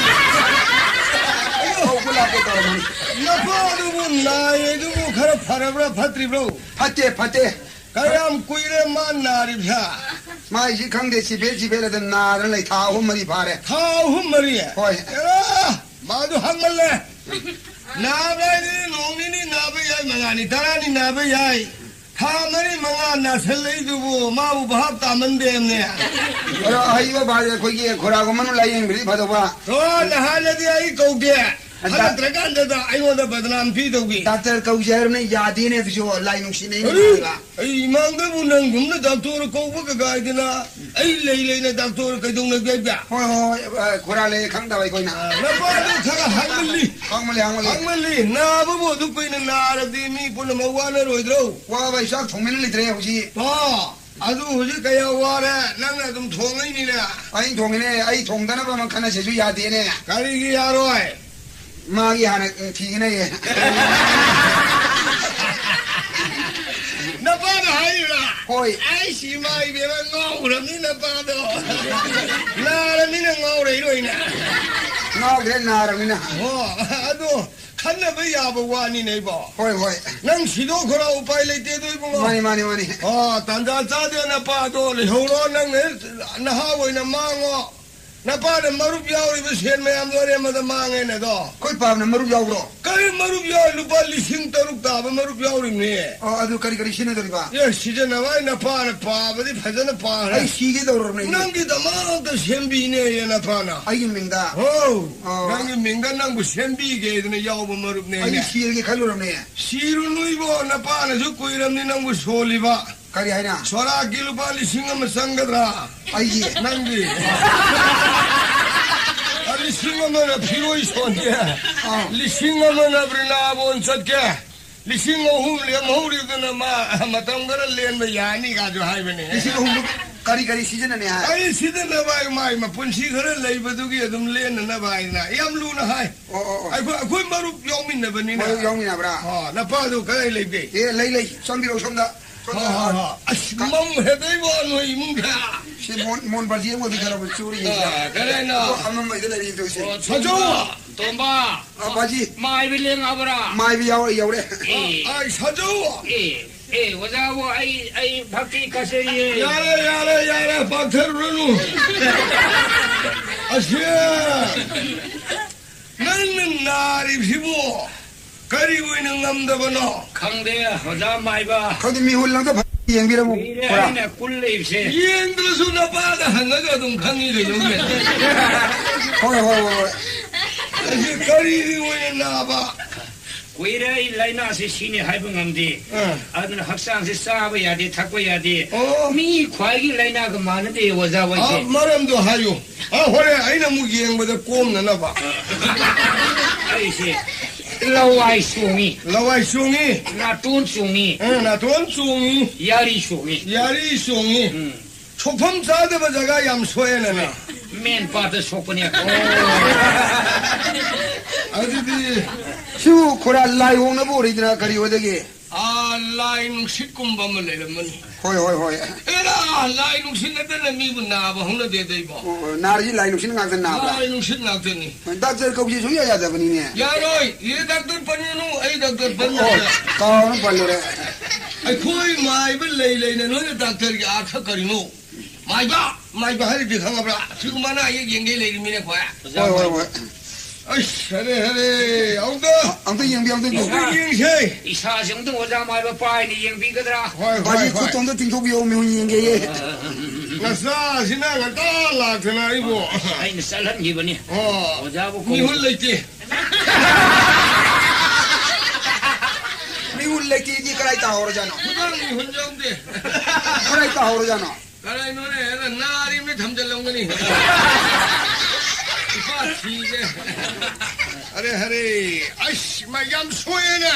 ꯀꯧꯕ ꯂꯥꯛꯀꯦ ꯇꯧꯔꯝꯕꯅꯤ꯫ ꯅꯄꯥꯗꯨꯕꯨ ꯅꯥꯏ ꯑꯗꯨꯕꯨ ꯈꯔ ꯐꯔꯕ꯭ꯔꯥ, ꯐꯠꯇ꯭ꯔꯤꯕ꯭ꯔꯣ? ꯐꯠꯇꯦ, ꯐꯠꯇꯦ꯫ ꯀꯌꯥꯝ ꯀꯨꯏꯔꯦ ꯃꯥ ꯅꯥꯔꯤꯕꯁꯦ? ꯃꯥꯏꯁꯤ ꯈꯪꯗꯦ, ꯆꯤꯐꯦꯠ ꯆꯤꯐꯦꯠ ꯑꯗꯨꯝ ꯅꯥꯗꯅ ꯂꯩ, ꯊꯥ ꯑꯍꯨꯝ ꯃꯔꯤ ꯐꯥꯔꯦ꯫ ꯊꯥ ꯑꯍꯨꯝ ꯃꯔꯤ? ꯍꯣꯏ꯫ ꯑꯦꯔꯥ, ꯃꯥꯗꯨ ꯍꯪꯃꯜꯂꯦ꯫ ꯅꯥꯕ ꯍꯥꯏꯗꯤ ꯅꯣꯡ ꯅꯤꯅꯤ ꯅꯥꯕ ꯌꯥꯏ, ꯃꯉꯥꯅꯤ, ꯇꯔꯥꯅꯤ ꯅꯥꯕ ꯌꯥꯏ꯫ ꯊꯥ ꯃꯔꯤ ꯃꯉꯥ ꯅꯥꯁꯤꯜꯂꯛꯏꯗꯨꯕꯨ ꯃꯥꯕꯨ ꯚꯥꯞ ꯇꯥꯃꯟꯗꯦꯝꯅꯦ꯫ ꯑꯗꯣ ꯑꯍꯩꯕ ꯚꯥꯏ ꯑꯩꯈꯣꯏꯒꯤ ꯈꯣꯔꯥꯒꯨꯝꯕꯅ ꯂꯥꯏꯌꯦꯡꯕꯗꯤ ꯐꯗꯧꯕ꯫ ꯑꯣ, ꯅꯍꯥꯟꯅꯗꯤ ꯑꯩ ꯀꯧꯗꯦ꯫ ꯑꯗ ꯍꯜꯂꯛꯇ꯭ꯔꯀꯥꯟꯗꯗ ꯑꯩꯉꯣꯟꯗ ꯕꯗꯅꯥꯝ ꯄꯤꯗꯧꯒꯤ꯫ ꯗꯥꯛꯇꯔ ꯀꯧꯁꯦ ꯍꯥꯏꯔꯕꯅ ꯌꯥꯗꯦꯅꯦ ꯑꯗꯨꯁꯨ, ꯂꯥꯏ ꯅꯨꯡꯁꯤꯠꯅꯩꯅꯦ ꯑꯗꯨ ꯍꯥꯏꯕ꯫ ꯑꯩ ꯏꯃꯥꯡꯗꯕꯨ ꯅꯪꯒꯨꯝꯅ ꯗꯥꯛꯇꯔ ꯀꯧꯕ ꯀꯀꯥꯏꯗꯅ ꯑꯩ ꯂꯩ ꯂꯩꯅ ꯗꯥꯛꯇꯔ ꯀꯩꯗꯧꯅꯒꯦ ꯍꯥꯏꯕ? ꯍꯣꯏ, ꯍꯣꯏ, ꯍꯣꯏ, ꯑ, ꯈꯣꯔꯥ ꯂꯩ ꯈꯪꯗꯕ ꯑꯩꯈꯣꯏꯅ꯫ ꯑ, ꯅꯄꯥꯗꯨ ꯈꯔ ꯍꯪꯃꯜꯂꯤ꯫ ꯍꯪꯃꯜꯂꯤ, ꯍꯪꯃꯜꯂꯤ꯫ ꯍꯪꯃꯜꯂꯤ꯫ ꯅꯥꯕꯕꯨ ꯑꯗꯨ ꯀꯨꯏꯅ ꯅꯥꯔꯗꯤ ꯃꯤ ꯄꯨꯝꯅꯃꯛ ꯋꯥꯅꯔꯣꯏꯗ꯭ꯔꯣ? ꯋꯥꯕ ꯑꯩ ꯆꯥꯛ ꯊꯣꯡꯕꯤꯅ ꯂꯩꯇ꯭ꯔꯦ ꯍꯧꯖꯤꯛ꯫ ꯑꯣ, ꯑꯗꯨ ꯍꯧꯖꯤꯛ ꯀꯌꯥ ꯋꯥꯔꯦ? ꯅꯪꯅ ꯑꯗꯨꯝ ꯊꯣꯡꯉꯩꯅꯤꯅꯦ꯫ ꯑꯩ ꯊꯣꯡꯉꯤꯅꯦ, ꯑꯩ ꯊꯣꯡꯗꯅꯕ ꯑꯃ ꯈꯟꯅꯁꯤꯁꯨ ꯌꯥꯗꯦꯅꯦ꯫ ꯀꯔꯤꯒꯤ ꯌꯥꯔꯣꯏ? ꯃꯥꯒꯤ ꯍꯥꯟꯅ, ꯎꯝ, ꯊꯤꯒꯅꯦꯌꯦ꯫ ꯅꯄꯥꯅ ꯍꯥꯏꯔꯤꯕ꯭ꯔꯥ? ꯍꯣꯏ꯫ ꯑꯩꯁ, ꯏꯃꯥ ꯏꯕꯦꯝꯃ, ꯉꯥꯎꯈ꯭ꯔꯕꯅꯤ ꯅꯄꯥꯗꯣ꯫ ꯅꯥꯔꯕꯅꯤꯅ ꯉꯥꯎꯔꯛꯏꯔꯣꯏꯅꯦ꯫ ꯉꯥꯎꯈ꯭ꯔꯦ, ꯅꯥꯔꯕꯅꯤꯅ꯫ ꯑꯣ, ꯑꯗꯣ ꯈꯟꯅꯕ ꯌꯥꯕ ꯋꯥꯅꯤꯅꯦ ꯏꯕꯣ꯫ ꯍꯣꯏ, ꯍꯣꯏ꯫ ꯅꯪ ꯁꯤꯗꯣꯛꯈ꯭ꯔꯣ, ꯎꯄꯥꯏ ꯂꯩꯇꯦ ꯑꯗꯣ ꯏꯕꯨꯡꯉꯣ꯫ ꯃꯥꯅꯤ, ꯃꯥꯅꯤ, ꯃꯥꯅꯤ꯫ ꯑꯣ, ꯇꯥꯟꯖꯥ ꯆꯥꯗꯦ ꯅꯄꯥꯗꯣ ꯂꯩꯍꯧꯔꯣ, ꯅꯪꯅ ꯅꯍꯥ ꯑꯣꯏꯅ ꯃꯥꯡꯉꯣ꯫ ꯅꯄꯥꯅ ꯃꯔꯨꯞ ꯌꯥꯎꯔꯤꯕ ꯁꯦꯟ ꯃꯌꯥꯝꯗꯣ ꯑꯔꯦꯝꯕꯗ ꯃꯥꯡꯉꯦꯅꯦ ꯑꯗꯣ꯫ ꯑꯩꯈꯣꯏ ꯄꯥꯕꯅ ꯃꯔꯨꯞ ꯌꯥꯎꯕ꯭ꯔꯣ? ꯀꯔꯤ ꯃꯔꯨꯞ ꯌꯥꯎ? ꯂꯨꯄꯥ ꯂꯤꯁꯤꯡ ꯇꯔꯨꯛ ꯇꯥꯕ ꯃꯔꯨꯞ ꯌꯥꯎꯔꯤꯕꯅꯦ꯫ ꯑꯣ, ꯑꯗꯨ ꯀꯔꯤ ꯀꯔꯤ ꯁꯤꯖꯤꯟꯅꯗꯣꯔꯤꯕ? ꯑꯦ, ꯁꯤꯖꯤꯟꯅꯕ ꯍꯥꯏ, ꯅꯄꯥꯅ ꯄꯥꯕꯗꯤ ꯐꯖꯅ ꯄꯥꯈ꯭ꯔꯦ꯫ ꯑꯩ ꯁꯤꯒꯦ ꯇꯧꯔꯕꯅꯦ ꯑꯩꯗꯤ꯫ ꯅꯪꯒꯤꯗꯃꯛꯇ ꯁꯦꯝꯕꯤꯅꯦꯌꯦ ꯅꯄꯥꯅ꯫ ꯑꯩꯒꯤ ꯃꯤꯡꯗ? ꯍꯣ, ꯑꯣ꯫ ꯅꯪꯒꯤ ꯃꯤꯡꯗ ꯅꯪꯕꯨ ꯁꯦꯝꯕꯤꯒꯦꯗꯅ ꯌꯥꯎꯕ ꯃꯔꯨꯞꯅꯦ꯫ ꯑꯩꯗꯤ ꯁꯤꯔꯒꯦ ꯈꯜꯂꯨꯔꯕꯅꯦ꯫ ꯁꯤꯔꯨꯅꯨ ꯏꯕꯣ, ꯅꯄꯥꯅꯁꯨ ꯀꯨꯏꯔꯕꯅꯤ ꯅꯪꯕꯨ ꯁꯣꯜꯂꯤꯕ꯫ ꯀꯔꯤ ꯍꯥꯏꯅ? ꯁꯣꯔꯥꯛꯀꯤ ꯂꯨꯄꯥ ꯂꯤꯁꯤꯡ ꯑꯃ ꯆꯪꯒꯗ꯭ꯔꯥ? ꯑꯩꯒꯤ? ꯅꯪꯒꯤ꯫ ꯑ, ꯂꯤꯁꯤꯡ ꯑꯃꯅ ꯐꯤꯔꯣꯏ ꯁꯣꯟꯒꯦ꯫ ꯑꯥ꯫ ꯂꯤꯁꯤꯡ ꯑꯃꯅ ꯕ꯭ꯔꯤꯟꯗꯥꯕꯣꯟ ꯆꯠꯀꯦ꯫ ꯂꯤꯁꯤꯡ ꯑꯍꯨꯝ ꯂꯦꯝꯍꯧꯔꯤꯗꯨꯅ ꯃꯥ ꯃꯇꯝ ꯈꯔ ꯂꯦꯟꯕ ꯌꯥꯅꯤ ꯀꯥꯁꯨ ꯍꯥꯏꯕꯅꯦ꯫ ꯂꯤꯁꯤꯡ ꯑꯍꯨꯝꯗꯨ ꯀꯔꯤ ꯀꯔꯤ ꯁꯤꯖꯤꯟꯅꯅꯤ ꯍꯥꯏ? ꯑꯩ ꯁꯤꯖꯤꯟꯅꯕ ꯍꯥꯏ ꯃꯥꯏ ꯃꯄꯨꯟꯁꯤ ꯈꯔ ꯂꯩꯕꯗꯨꯒꯤ ꯑꯗꯨꯝ ꯂꯦꯟꯅꯅꯕ ꯍꯥꯏꯅ ꯌꯥꯝ ꯂꯨꯅ ꯍꯥꯏ꯫ ꯑꯣ, ꯑꯣ, ꯑꯣ꯫ ꯑꯩꯈꯣꯏ, ꯑꯩꯈꯣꯏ ꯃꯔꯨꯞ ꯌꯥꯎꯃꯤꯟꯅꯕꯅꯤꯅ꯫ ꯃꯔꯨꯞ ꯌꯥꯎꯃꯤꯟꯅꯕ꯭ꯔꯥ? ꯑꯣ, ꯅꯄꯥꯗꯨ ꯀꯗꯥꯏ ꯂꯩꯒꯦ? ꯑꯦ, ꯂꯩ, ꯂꯩ꯫ ꯆꯪꯕꯤꯔꯛꯎ ꯁꯣꯝꯗ꯫ ꯍꯣ, ꯍꯣ, ꯍꯣ꯫ ꯑꯁ, ꯃꯝ ꯍꯦꯗꯩꯕꯣ ꯅꯣꯏ ꯏꯃꯨꯡꯗ꯫ ꯁꯤ ꯃꯣꯟ, ꯃꯣꯟ ꯕꯥꯜꯇꯤ ꯑꯃꯒꯗꯤ ꯈꯔ ꯆꯨꯔꯤ꯫ ꯑ, ꯀꯗꯥꯏꯅꯣ? ꯑꯣ, ꯑꯃꯝꯕꯩꯗ ꯂꯩꯔꯤ ꯇꯧꯁꯦ꯫ ꯑꯣ, ꯁꯖꯧ! ꯇꯣꯝꯕ! ꯑ, ꯕꯥꯖꯤ꯫ ꯃꯥꯏꯕꯤ ꯂꯦꯡꯉꯛꯑꯕ꯭ꯔꯥ? ꯃꯥꯏꯕꯤ ꯌꯥꯎꯔꯦ, ꯌꯥꯎꯔꯦ꯫ ꯑꯦ꯫ ꯑ, ꯑ, ꯁꯖꯧ! ꯑꯦ, ꯑꯦ, ꯑꯣꯖꯥꯕꯨ ꯑꯩ, ꯑꯩ ꯚꯛꯇꯤ ꯀꯠꯆꯔꯤꯌꯦ꯫ ꯌꯥꯔꯦ, ꯌꯥꯔꯦ, ꯌꯥꯔꯦ, ꯄꯥꯛꯊꯔꯨꯔꯅꯨ꯫ ꯑꯁꯤ ꯅꯪꯅ ꯅꯥꯔꯤꯕꯁꯤꯕꯨ ꯀꯔꯤ ꯑꯣꯏꯅ ꯉꯝꯗꯕꯅꯣ? ꯈꯪꯗꯦ, ꯑꯣꯖꯥ ꯃꯥꯏꯕ꯫ ꯈꯪꯗꯦ, ꯃꯤꯍꯨꯜ ꯑꯝꯇ ꯐ-, ꯌꯦꯡꯕꯤꯔꯝꯃꯨ, ꯀꯨꯏꯔꯦ ꯄꯨꯔꯥ꯫ ꯑꯩꯅ ꯀꯨꯜ ꯂꯩꯕꯁꯦ꯫ ꯌꯦꯡꯗ꯭ꯔꯁꯨ ꯅꯄꯥꯗ ꯍꯪꯉꯒ ꯑꯗꯨꯝ ꯈꯪꯉꯤ ꯀꯩꯅꯣ꯫ ꯍꯣꯏ, ꯍꯣꯏ, ꯍꯣꯏ, ꯍꯣꯏ꯫ ꯑꯁꯤ ꯀꯔꯤꯒꯤ ꯑꯣꯏꯅ ꯅꯥꯕ? ꯀꯨꯏꯔꯦ ꯑꯩ ꯂꯥꯏꯅꯥꯁꯤ ꯁꯤꯅꯤ ꯍꯥꯏꯕ ꯉꯝꯗꯦ꯫ ꯑꯥ꯫ ꯑꯗꯨꯅ ꯍꯛꯆꯥꯡꯁꯤ ꯆꯥꯕ ꯌꯥꯗꯦ, ꯊꯛꯄ ꯌꯥꯗꯦ꯫ ꯑꯣ꯫ ꯃꯤ ꯈ꯭ꯋꯥꯏꯒꯤ ꯂꯥꯏꯅꯥꯒ ꯃꯥꯟꯅꯗꯦ ꯑꯣꯖꯥ ꯍꯣꯏꯁꯦ꯫ ꯑꯥ, ꯃꯔꯝꯗꯣ ꯍꯥꯏꯌꯨ꯫ ꯑꯥ, ꯍꯣꯔꯦꯟ ꯑꯩꯅ ꯑꯃꯨꯛ ꯌꯦꯡꯕꯗ ꯀꯣꯝꯅꯅꯕ꯫ ꯑꯩꯁꯦ ꯂꯋꯥꯏ ꯆꯣꯡꯉꯤ꯫ ꯂꯋꯥꯏ ꯆꯣꯡꯉꯤ꯫ ꯅꯥꯇꯣꯟ ꯆꯣꯡꯉꯤ꯫ ꯑꯥ, ꯅꯥꯇꯣꯟ ꯆꯣꯡꯉꯤ꯫ ꯌꯥꯔꯤ ꯆꯣꯡꯉꯤ꯫ ꯌꯥꯔꯤ ꯆꯣꯡꯉꯤ꯫ ꯎꯝ꯫ ꯁꯣꯛꯐꯝ ꯆꯥꯗꯕ ꯖꯒꯥ ꯌꯥꯝ ꯁꯣꯛꯑꯦꯅꯦ ꯅꯪ꯫ ꯃꯦꯟ ꯄꯥꯠꯇ ꯁꯣꯛꯄꯅꯦ꯫ ꯑꯗꯨꯗꯤ ꯁꯤꯕꯨ ꯈꯨꯔꯥ ꯂꯥꯏ ꯑꯣꯛꯅꯕ ꯑꯣꯏꯔꯤꯗꯅ ꯀꯔꯤ ꯑꯣꯏꯗꯒꯦ? ꯑꯥ, ꯂꯥꯏ ꯅꯨꯡꯁꯤꯠꯀꯨꯝꯕ ꯑꯃ ꯂꯩꯔꯝꯃꯅꯤ꯫ ꯍꯣꯏ, ꯍꯣꯏ, ꯍꯣꯏ꯫ ꯑꯦꯔꯥ, ꯂꯥꯏ ꯅꯨꯡꯁꯤꯠ ꯅꯠꯇꯅ ꯃꯤꯕꯨ ꯅꯥꯕ ꯍꯧꯅꯗꯦꯗ ꯏꯕꯣ꯫ ꯑꯣ, ꯑꯣ, ꯅꯥꯔꯤꯁꯤ ꯂꯥꯏ ꯅꯨꯡꯁꯤꯠ ꯉꯥꯛꯇ ꯅꯥꯕ꯭ꯔꯥ? ꯂꯥꯏ ꯅꯨꯡꯁꯤꯠ ꯉꯥꯛꯇꯅꯤ꯫ ꯗꯥꯛꯇꯔ ꯀꯧꯕꯁꯤ ꯁꯨꯡꯌꯥ ꯌꯥꯗꯕꯅꯤꯅꯦ꯫ ꯌꯥꯔꯣꯏ꯫ ꯏꯔꯦ ꯗꯥꯛꯇꯔ ꯄꯟꯒꯅꯨ, ꯑꯩ ꯗꯥꯛꯇꯔ ꯄꯟ ꯑꯣ, ꯌꯥꯗꯦ꯫ ꯀꯥꯎꯅ ꯄꯜꯂꯨꯔꯦ꯫ ꯑꯩꯈꯣꯏ ꯃꯥꯏꯕ ꯂꯩ ꯂꯩꯅ ꯅꯣꯏꯅ ꯗꯥꯛꯇꯔꯒꯤ ꯑꯥꯔꯊ ꯀꯔꯤꯅꯣ? ꯃꯥꯏꯕ, ꯃꯥꯏꯕ ꯍꯥꯏꯔꯤꯗꯤ ꯈꯪꯉꯕ꯭ꯔꯥ? ꯁꯤꯒꯨꯝꯕ ꯑꯅꯥ ꯑꯌꯦꯛ ꯌꯦꯡꯒꯦ ꯂꯩꯔꯤꯃꯤꯅꯦ ꯑꯩꯈꯣꯏ꯫ ꯍꯣꯏ, ꯍꯣꯏ, ꯍꯣꯏ꯫ ꯑꯁ, ꯍꯔꯦ, ꯍꯔꯦ, ꯑꯃꯨꯛꯇ, ꯑꯝꯇ ꯌꯦꯡꯕꯤꯌꯨ, ꯑꯝꯇ ꯌꯦꯡꯕꯤꯌꯨ꯫ ꯑꯝꯇ ꯌꯦꯡꯁꯦ꯫ ꯏꯁꯥꯁꯦ ꯑꯃꯨꯛꯇꯪ ꯑꯣꯖꯥ ꯃꯥꯏꯕ ꯄꯥꯏꯅ ꯌꯦꯡꯕꯤꯒꯗ꯭ꯔꯥ? ꯍꯣꯏ, ꯍꯣꯏ, ꯕꯥꯖꯤ ꯍꯣꯏ꯫ ꯈꯨꯠꯇꯣ ꯑꯝꯇ ꯇꯤꯡꯊꯣꯛꯄꯤꯌꯣ, ꯃꯤꯍꯨꯟ ꯌꯦꯡꯒꯦꯌꯦ꯫ ꯅꯆꯥꯁꯤꯅ ꯉꯟꯇꯥ ꯂꯥꯛꯇꯅ ꯑꯩꯕꯨ꯫ ꯑꯩꯅ ꯆꯠꯍꯟꯈꯤꯕꯅꯤ꯫ ꯑꯣ, ꯑꯣꯖꯥꯕꯨ ꯀꯧ-, ꯃꯤꯍꯨꯟ ꯂꯩꯇꯦ꯫ ꯃꯤꯍꯨꯟ ꯂꯩꯇꯦꯗꯤ ꯀꯗꯥꯏ ꯇꯥꯍꯧꯔꯖꯥꯠꯅꯣ? ꯈꯨꯗꯥꯡ ꯃꯤꯍꯨꯟ ꯌꯥꯎꯗꯦ꯫ ꯀꯗꯥꯏ ꯇꯥꯍꯧꯔꯖꯥꯠꯅꯣ? ꯀꯗꯥꯏꯅꯣꯅꯦ? ꯑꯗ ꯅꯥꯔꯤꯕꯅꯤ ꯊꯝꯖꯤꯜꯂꯝꯒꯅꯤ꯫ ꯏꯄꯥ ꯊꯤꯒꯦ꯫ ꯑꯔꯦ ꯍꯔꯦ, ꯑꯁ, ꯃꯥ ꯌꯥꯝ ꯁꯣꯛꯑꯦꯅꯦ꯫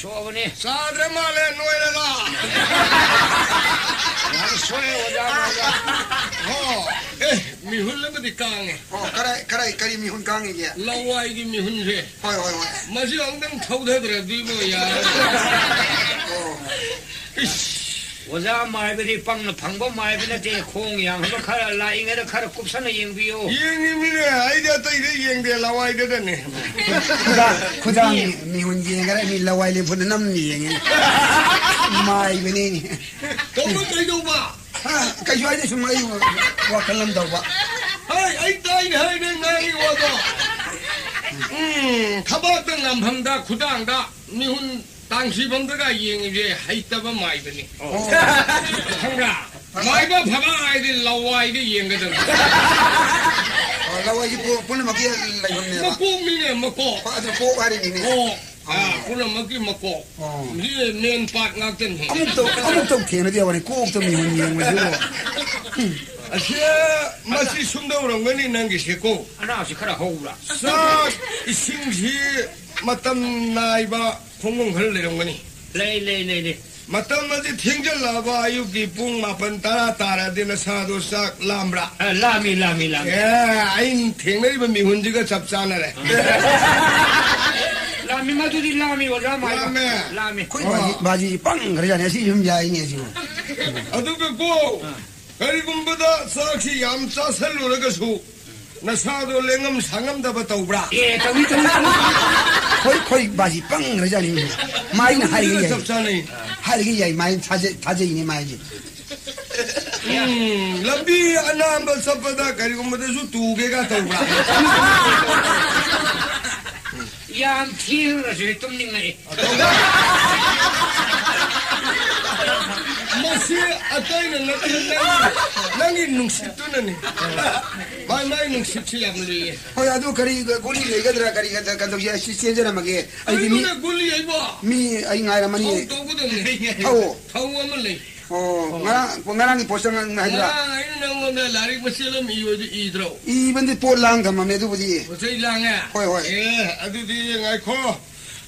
ꯁꯣꯛꯑꯕꯅꯤ꯫ ꯆꯥꯗ꯭ꯔ ꯃꯥꯜꯂꯦ, ꯅꯣꯏꯔꯒ꯫ ꯌꯥꯝ ꯁꯣꯛꯑꯦ, ꯑꯣꯖꯥ, ꯑꯣꯖꯥ꯫ ꯑꯣ, ꯑꯦ, ꯃꯤꯍꯨꯜ ꯑꯃꯗꯤ ꯀꯥꯡꯉꯦ꯫ ꯑꯣ, ꯀꯔꯥꯏ, ꯀꯔꯥꯏ, ꯀꯔꯤ ꯃꯤꯍꯨꯟ ꯀꯥꯡꯉꯤꯒꯦ? ꯂꯋꯥꯏꯒꯤ ꯃꯤꯍꯨꯟꯁꯦ꯫ ꯍꯣꯏ, ꯍꯣꯏ, ꯍꯣꯏ꯫ ꯃꯁꯤ ꯑꯃꯨꯛꯇꯪ ꯊꯧꯊꯗ꯭ꯔꯗꯤꯕꯣ ꯌꯥꯔꯣꯏ꯫ ꯑꯣ꯫ ꯏꯁ꯫ ꯑꯣꯖꯥ ꯃꯥꯏꯕꯗꯤ ꯄꯪꯅ ꯐꯪꯕ ꯃꯥꯏꯕ ꯅꯠꯇꯦ, ꯈꯣꯡ ꯌꯥꯡꯕ ꯈꯔ ꯂꯥꯛꯏꯉꯩꯗ ꯈꯔ ꯀꯨꯞꯁꯟꯅ ꯌꯦꯡꯕꯤꯌꯨ꯫ ꯌꯦꯡꯉꯤꯃꯤꯅꯦ, ꯑꯩꯗꯤ ꯑꯇꯩꯗ ꯌꯦꯡꯗꯦ, ꯂꯋꯥꯏꯗꯗꯅꯦ꯫ ꯈꯨꯗꯥꯡ, ꯈꯨꯗꯥꯡ ꯃꯤ ꯃꯤꯍꯨꯟ ꯌꯦꯡꯈꯔꯦ, ꯃꯤ ꯂꯋꯥꯏ ꯂꯦꯝꯐꯨꯗ ꯅꯝꯅ ꯌꯦꯡꯉꯤ꯫ ꯃꯥꯏꯕꯅꯤꯅꯦ꯫ ꯇꯧꯕ ꯀꯩꯗꯧꯕ? ꯍꯥ, ꯀꯩꯁꯨ ꯍꯥꯏꯗꯦ, ꯁꯨꯝ ꯑꯩ ꯋꯥꯈꯜ ꯑꯃ ꯇꯧꯕ꯫ ꯍꯩ, ꯑꯩ ꯇꯥꯏꯅꯦ ꯍꯥꯏ ꯅꯪ ꯉꯥꯡꯉꯤ ꯋꯥꯗꯣ꯫ ꯎꯝ, ꯊꯕꯥꯛꯇ ꯉꯝꯐꯝꯗ, ꯈꯨꯗꯥꯡꯗ, ꯃꯤꯍꯨꯟ ꯇꯥꯡꯁꯤꯐꯝꯗꯒ ꯌꯦꯡꯉꯤꯁꯦ ꯍꯩꯇꯕ ꯃꯥꯏꯕꯅꯤ꯫ ꯑꯣ꯫ ꯈꯪꯕ꯭ꯔꯥ? ꯃꯥꯏꯕ ꯐꯕ ꯍꯥꯏꯗꯤ ꯂꯋꯥꯏꯗ ꯌꯦꯡꯒꯗꯕꯅꯤ꯫ ꯑꯣ, ꯂꯋꯥꯏꯁꯤ ꯄꯨ-, ꯄꯨꯝꯅꯃꯛꯀꯤ ꯂꯩꯐꯝꯅꯦꯕ꯫ ꯃꯀꯣꯛꯅꯤꯅꯦ, ꯃꯀꯣꯛ꯫ ꯍꯣꯏ, ꯑꯗꯨ ꯀꯣꯛ ꯍꯥꯏꯔꯤꯅꯤꯅꯦ꯫ ꯀꯣꯛ꯫ ꯑꯥ, ꯄꯨꯝꯅꯃꯛꯀꯤ ꯃꯀꯣꯛ꯫ ꯑꯣ꯫ ꯁꯤ ꯃꯦꯟ ꯄꯥꯠ ꯉꯥꯛꯇꯅꯤ꯫ ꯑꯃꯨꯛꯇ, ꯑꯃꯨꯛꯇ ꯊꯦꯡꯅꯗꯦ ꯋꯥꯅꯤ, ꯀꯣꯛꯇ ꯃꯤꯍꯨꯟ ꯌꯦꯡꯕꯁꯤꯕꯨ꯫ ꯑꯁꯤ, ꯃꯁꯤ ꯁꯨꯝꯗꯧꯔꯝꯒꯅꯤ ꯅꯪꯒꯤꯁꯦꯀꯣ꯫ ꯑꯅꯥꯁꯤ ꯈꯔ ꯍꯧꯕ꯭ꯔꯥ? ꯆꯥꯛ ꯏꯁꯤꯡꯁꯤ ꯃꯇꯝ ꯅꯥꯏꯕ ꯈꯣꯡꯐꯝ ꯈꯔ ꯂꯩꯔꯝꯒꯅꯤ꯫ ꯂꯩ, ꯂꯩ, ꯂꯩ, ꯂꯩ꯫ ꯃꯇꯝ ꯑꯁꯤ ꯊꯦꯡꯖꯤꯜꯂꯛꯑꯕ, ꯑꯌꯨꯛꯀꯤ ꯄꯨꯡ ꯃꯥꯄꯟ ꯇꯔꯥ ꯇꯥꯔꯗꯤ ꯅꯁꯥꯗꯣ ꯆꯥꯛ ꯂꯥꯝꯕ꯭ꯔꯥ? ꯑ, ꯂꯥꯝꯃꯤ, ꯂꯥꯝꯃꯤ, ꯂꯥꯝꯃꯤ꯫ ꯑꯦ, ꯑꯩꯅ ꯊꯦꯡꯅꯔꯤꯕ ꯃꯤꯍꯨꯟꯁꯤꯒ ꯆꯞ ꯆꯥꯅꯔꯦ꯫ ꯂꯥꯝꯃꯤ, ꯃꯗꯨꯗꯤ ꯂꯥꯝꯃꯤ, ꯑꯣꯖꯥ ꯃꯥꯏꯕ꯫ ꯂꯥꯝꯃꯦ꯫ ꯂꯥꯝꯃꯤ꯫ ꯑꯩꯈꯣꯏ ꯑꯣ꯫ ꯕꯥꯖꯤ, ꯕꯥꯖꯤ ꯄꯪꯈ꯭ꯔꯖꯥꯠꯅꯤ, ꯑꯁꯤ ꯁꯨꯝ ꯌꯥꯏꯅꯦ, ꯑꯁꯤꯕꯨ꯫ ꯑꯗꯨꯒꯀꯣ, ꯑꯥ꯫ ꯀꯔꯤꯒꯨꯝꯕꯗ ꯆꯥꯛꯁꯤ ꯌꯥꯝ ꯆꯥꯁꯜꯂꯨꯔꯒꯁꯨ ꯅꯁꯥꯗꯣ ꯂꯦꯡꯉꯝ ꯁꯥꯉꯝꯗꯕ ꯇꯧꯕ꯭ꯔꯥ? ꯑꯦ, ꯇꯧꯏ, ꯇꯧꯏ, ꯇꯧꯏ꯫ ꯈꯣꯏ, ꯈꯣꯏ ꯕꯥꯖꯤ ꯄꯪꯈ꯭ꯔꯖꯥꯠꯅꯤ꯫ ꯃꯥꯏꯅ ꯍꯥꯏꯔꯤꯒꯩ ꯌꯥꯏ꯫ ꯆꯞ ꯆꯥꯅꯩ꯫ ꯍꯥꯏꯔꯤꯒꯩ ꯌꯥꯏ, ꯃꯥꯏꯅ ꯊꯥꯖꯩ, ꯊꯥꯖꯩꯅꯦ ꯃꯥꯏꯁꯦ꯫ ꯎꯝ, ꯂꯝꯕꯤ ꯑꯅꯥꯟꯕ ꯆꯠꯄꯗ ꯀꯔꯤꯒꯨꯝꯕꯗꯁꯨ ꯇꯨꯒꯦꯒ ꯇꯧꯕ꯭ꯔꯥ? ꯌꯥꯝ ꯊꯦꯡꯉꯁꯨ ꯍꯦꯛ ꯇꯨꯝꯅꯤꯡꯉꯛꯏ꯫ ꯃꯁꯤ ꯑꯇꯩꯅ ꯅꯠꯇꯦ, ꯅꯪꯒꯤ, ꯅꯪꯒꯤ ꯅꯨꯡꯁꯤꯠꯇꯨꯅꯅꯤ꯫ ꯃꯥꯏ, ꯃꯥꯏ ꯅꯨꯡꯁꯤꯠꯁꯤ ꯌꯥꯝ ꯂꯨꯏꯌꯦ꯫ ꯍꯣꯏ, ꯑꯗꯨ ꯀꯔꯤ ꯒꯨꯂꯤ ꯂꯩꯒꯗ꯭ꯔꯥ, ꯀꯔꯤ ꯀꯩꯗꯧꯁꯤ, ꯑꯩ ꯁꯤ ꯆꯦꯟꯖꯔꯝꯃꯒꯦ꯫ ꯑꯩꯗꯤ ꯃꯤ, ꯀꯔꯤꯅꯣꯅꯦ ꯒꯨꯂꯤ ꯍꯥꯏꯕꯣ? ꯃꯤ ꯑꯩ ꯉꯥꯏꯔꯝꯃꯅꯤ꯫ ꯊꯧ ꯇꯧꯒꯗꯕꯅꯤ꯫ ꯊꯧꯑꯣ꯫ ꯊꯧ ꯑꯃ ꯂꯩ꯫ ꯑꯣ, ꯉꯔꯥꯡ, ꯉꯔꯥꯡꯒꯤ ꯄꯣꯠꯆꯪ ꯍꯥꯏꯗ꯭ꯔꯥ? ꯉꯔꯥꯡ ꯑꯩꯅ ꯅꯪꯉꯣꯟꯗ ꯂꯥꯏꯔꯤꯛ ꯃꯆꯦꯠ ꯑꯃ ꯏꯌꯨ ꯍꯥꯏꯗꯨ ꯏꯗ꯭ꯔꯣ? ꯏꯕꯗꯤ ꯄꯣꯠ ꯂꯥꯡ ꯊꯝꯃꯝꯃꯦ ꯑꯗꯨꯕꯨꯗꯤ꯫ ꯄꯣꯠ ꯆꯩ ꯂꯥꯡꯉꯦ? ꯍꯣꯏ, ꯍꯣꯏ꯫ ꯑꯦ, ꯑꯗꯨꯗꯤ ꯉꯥꯏꯈꯣ꯫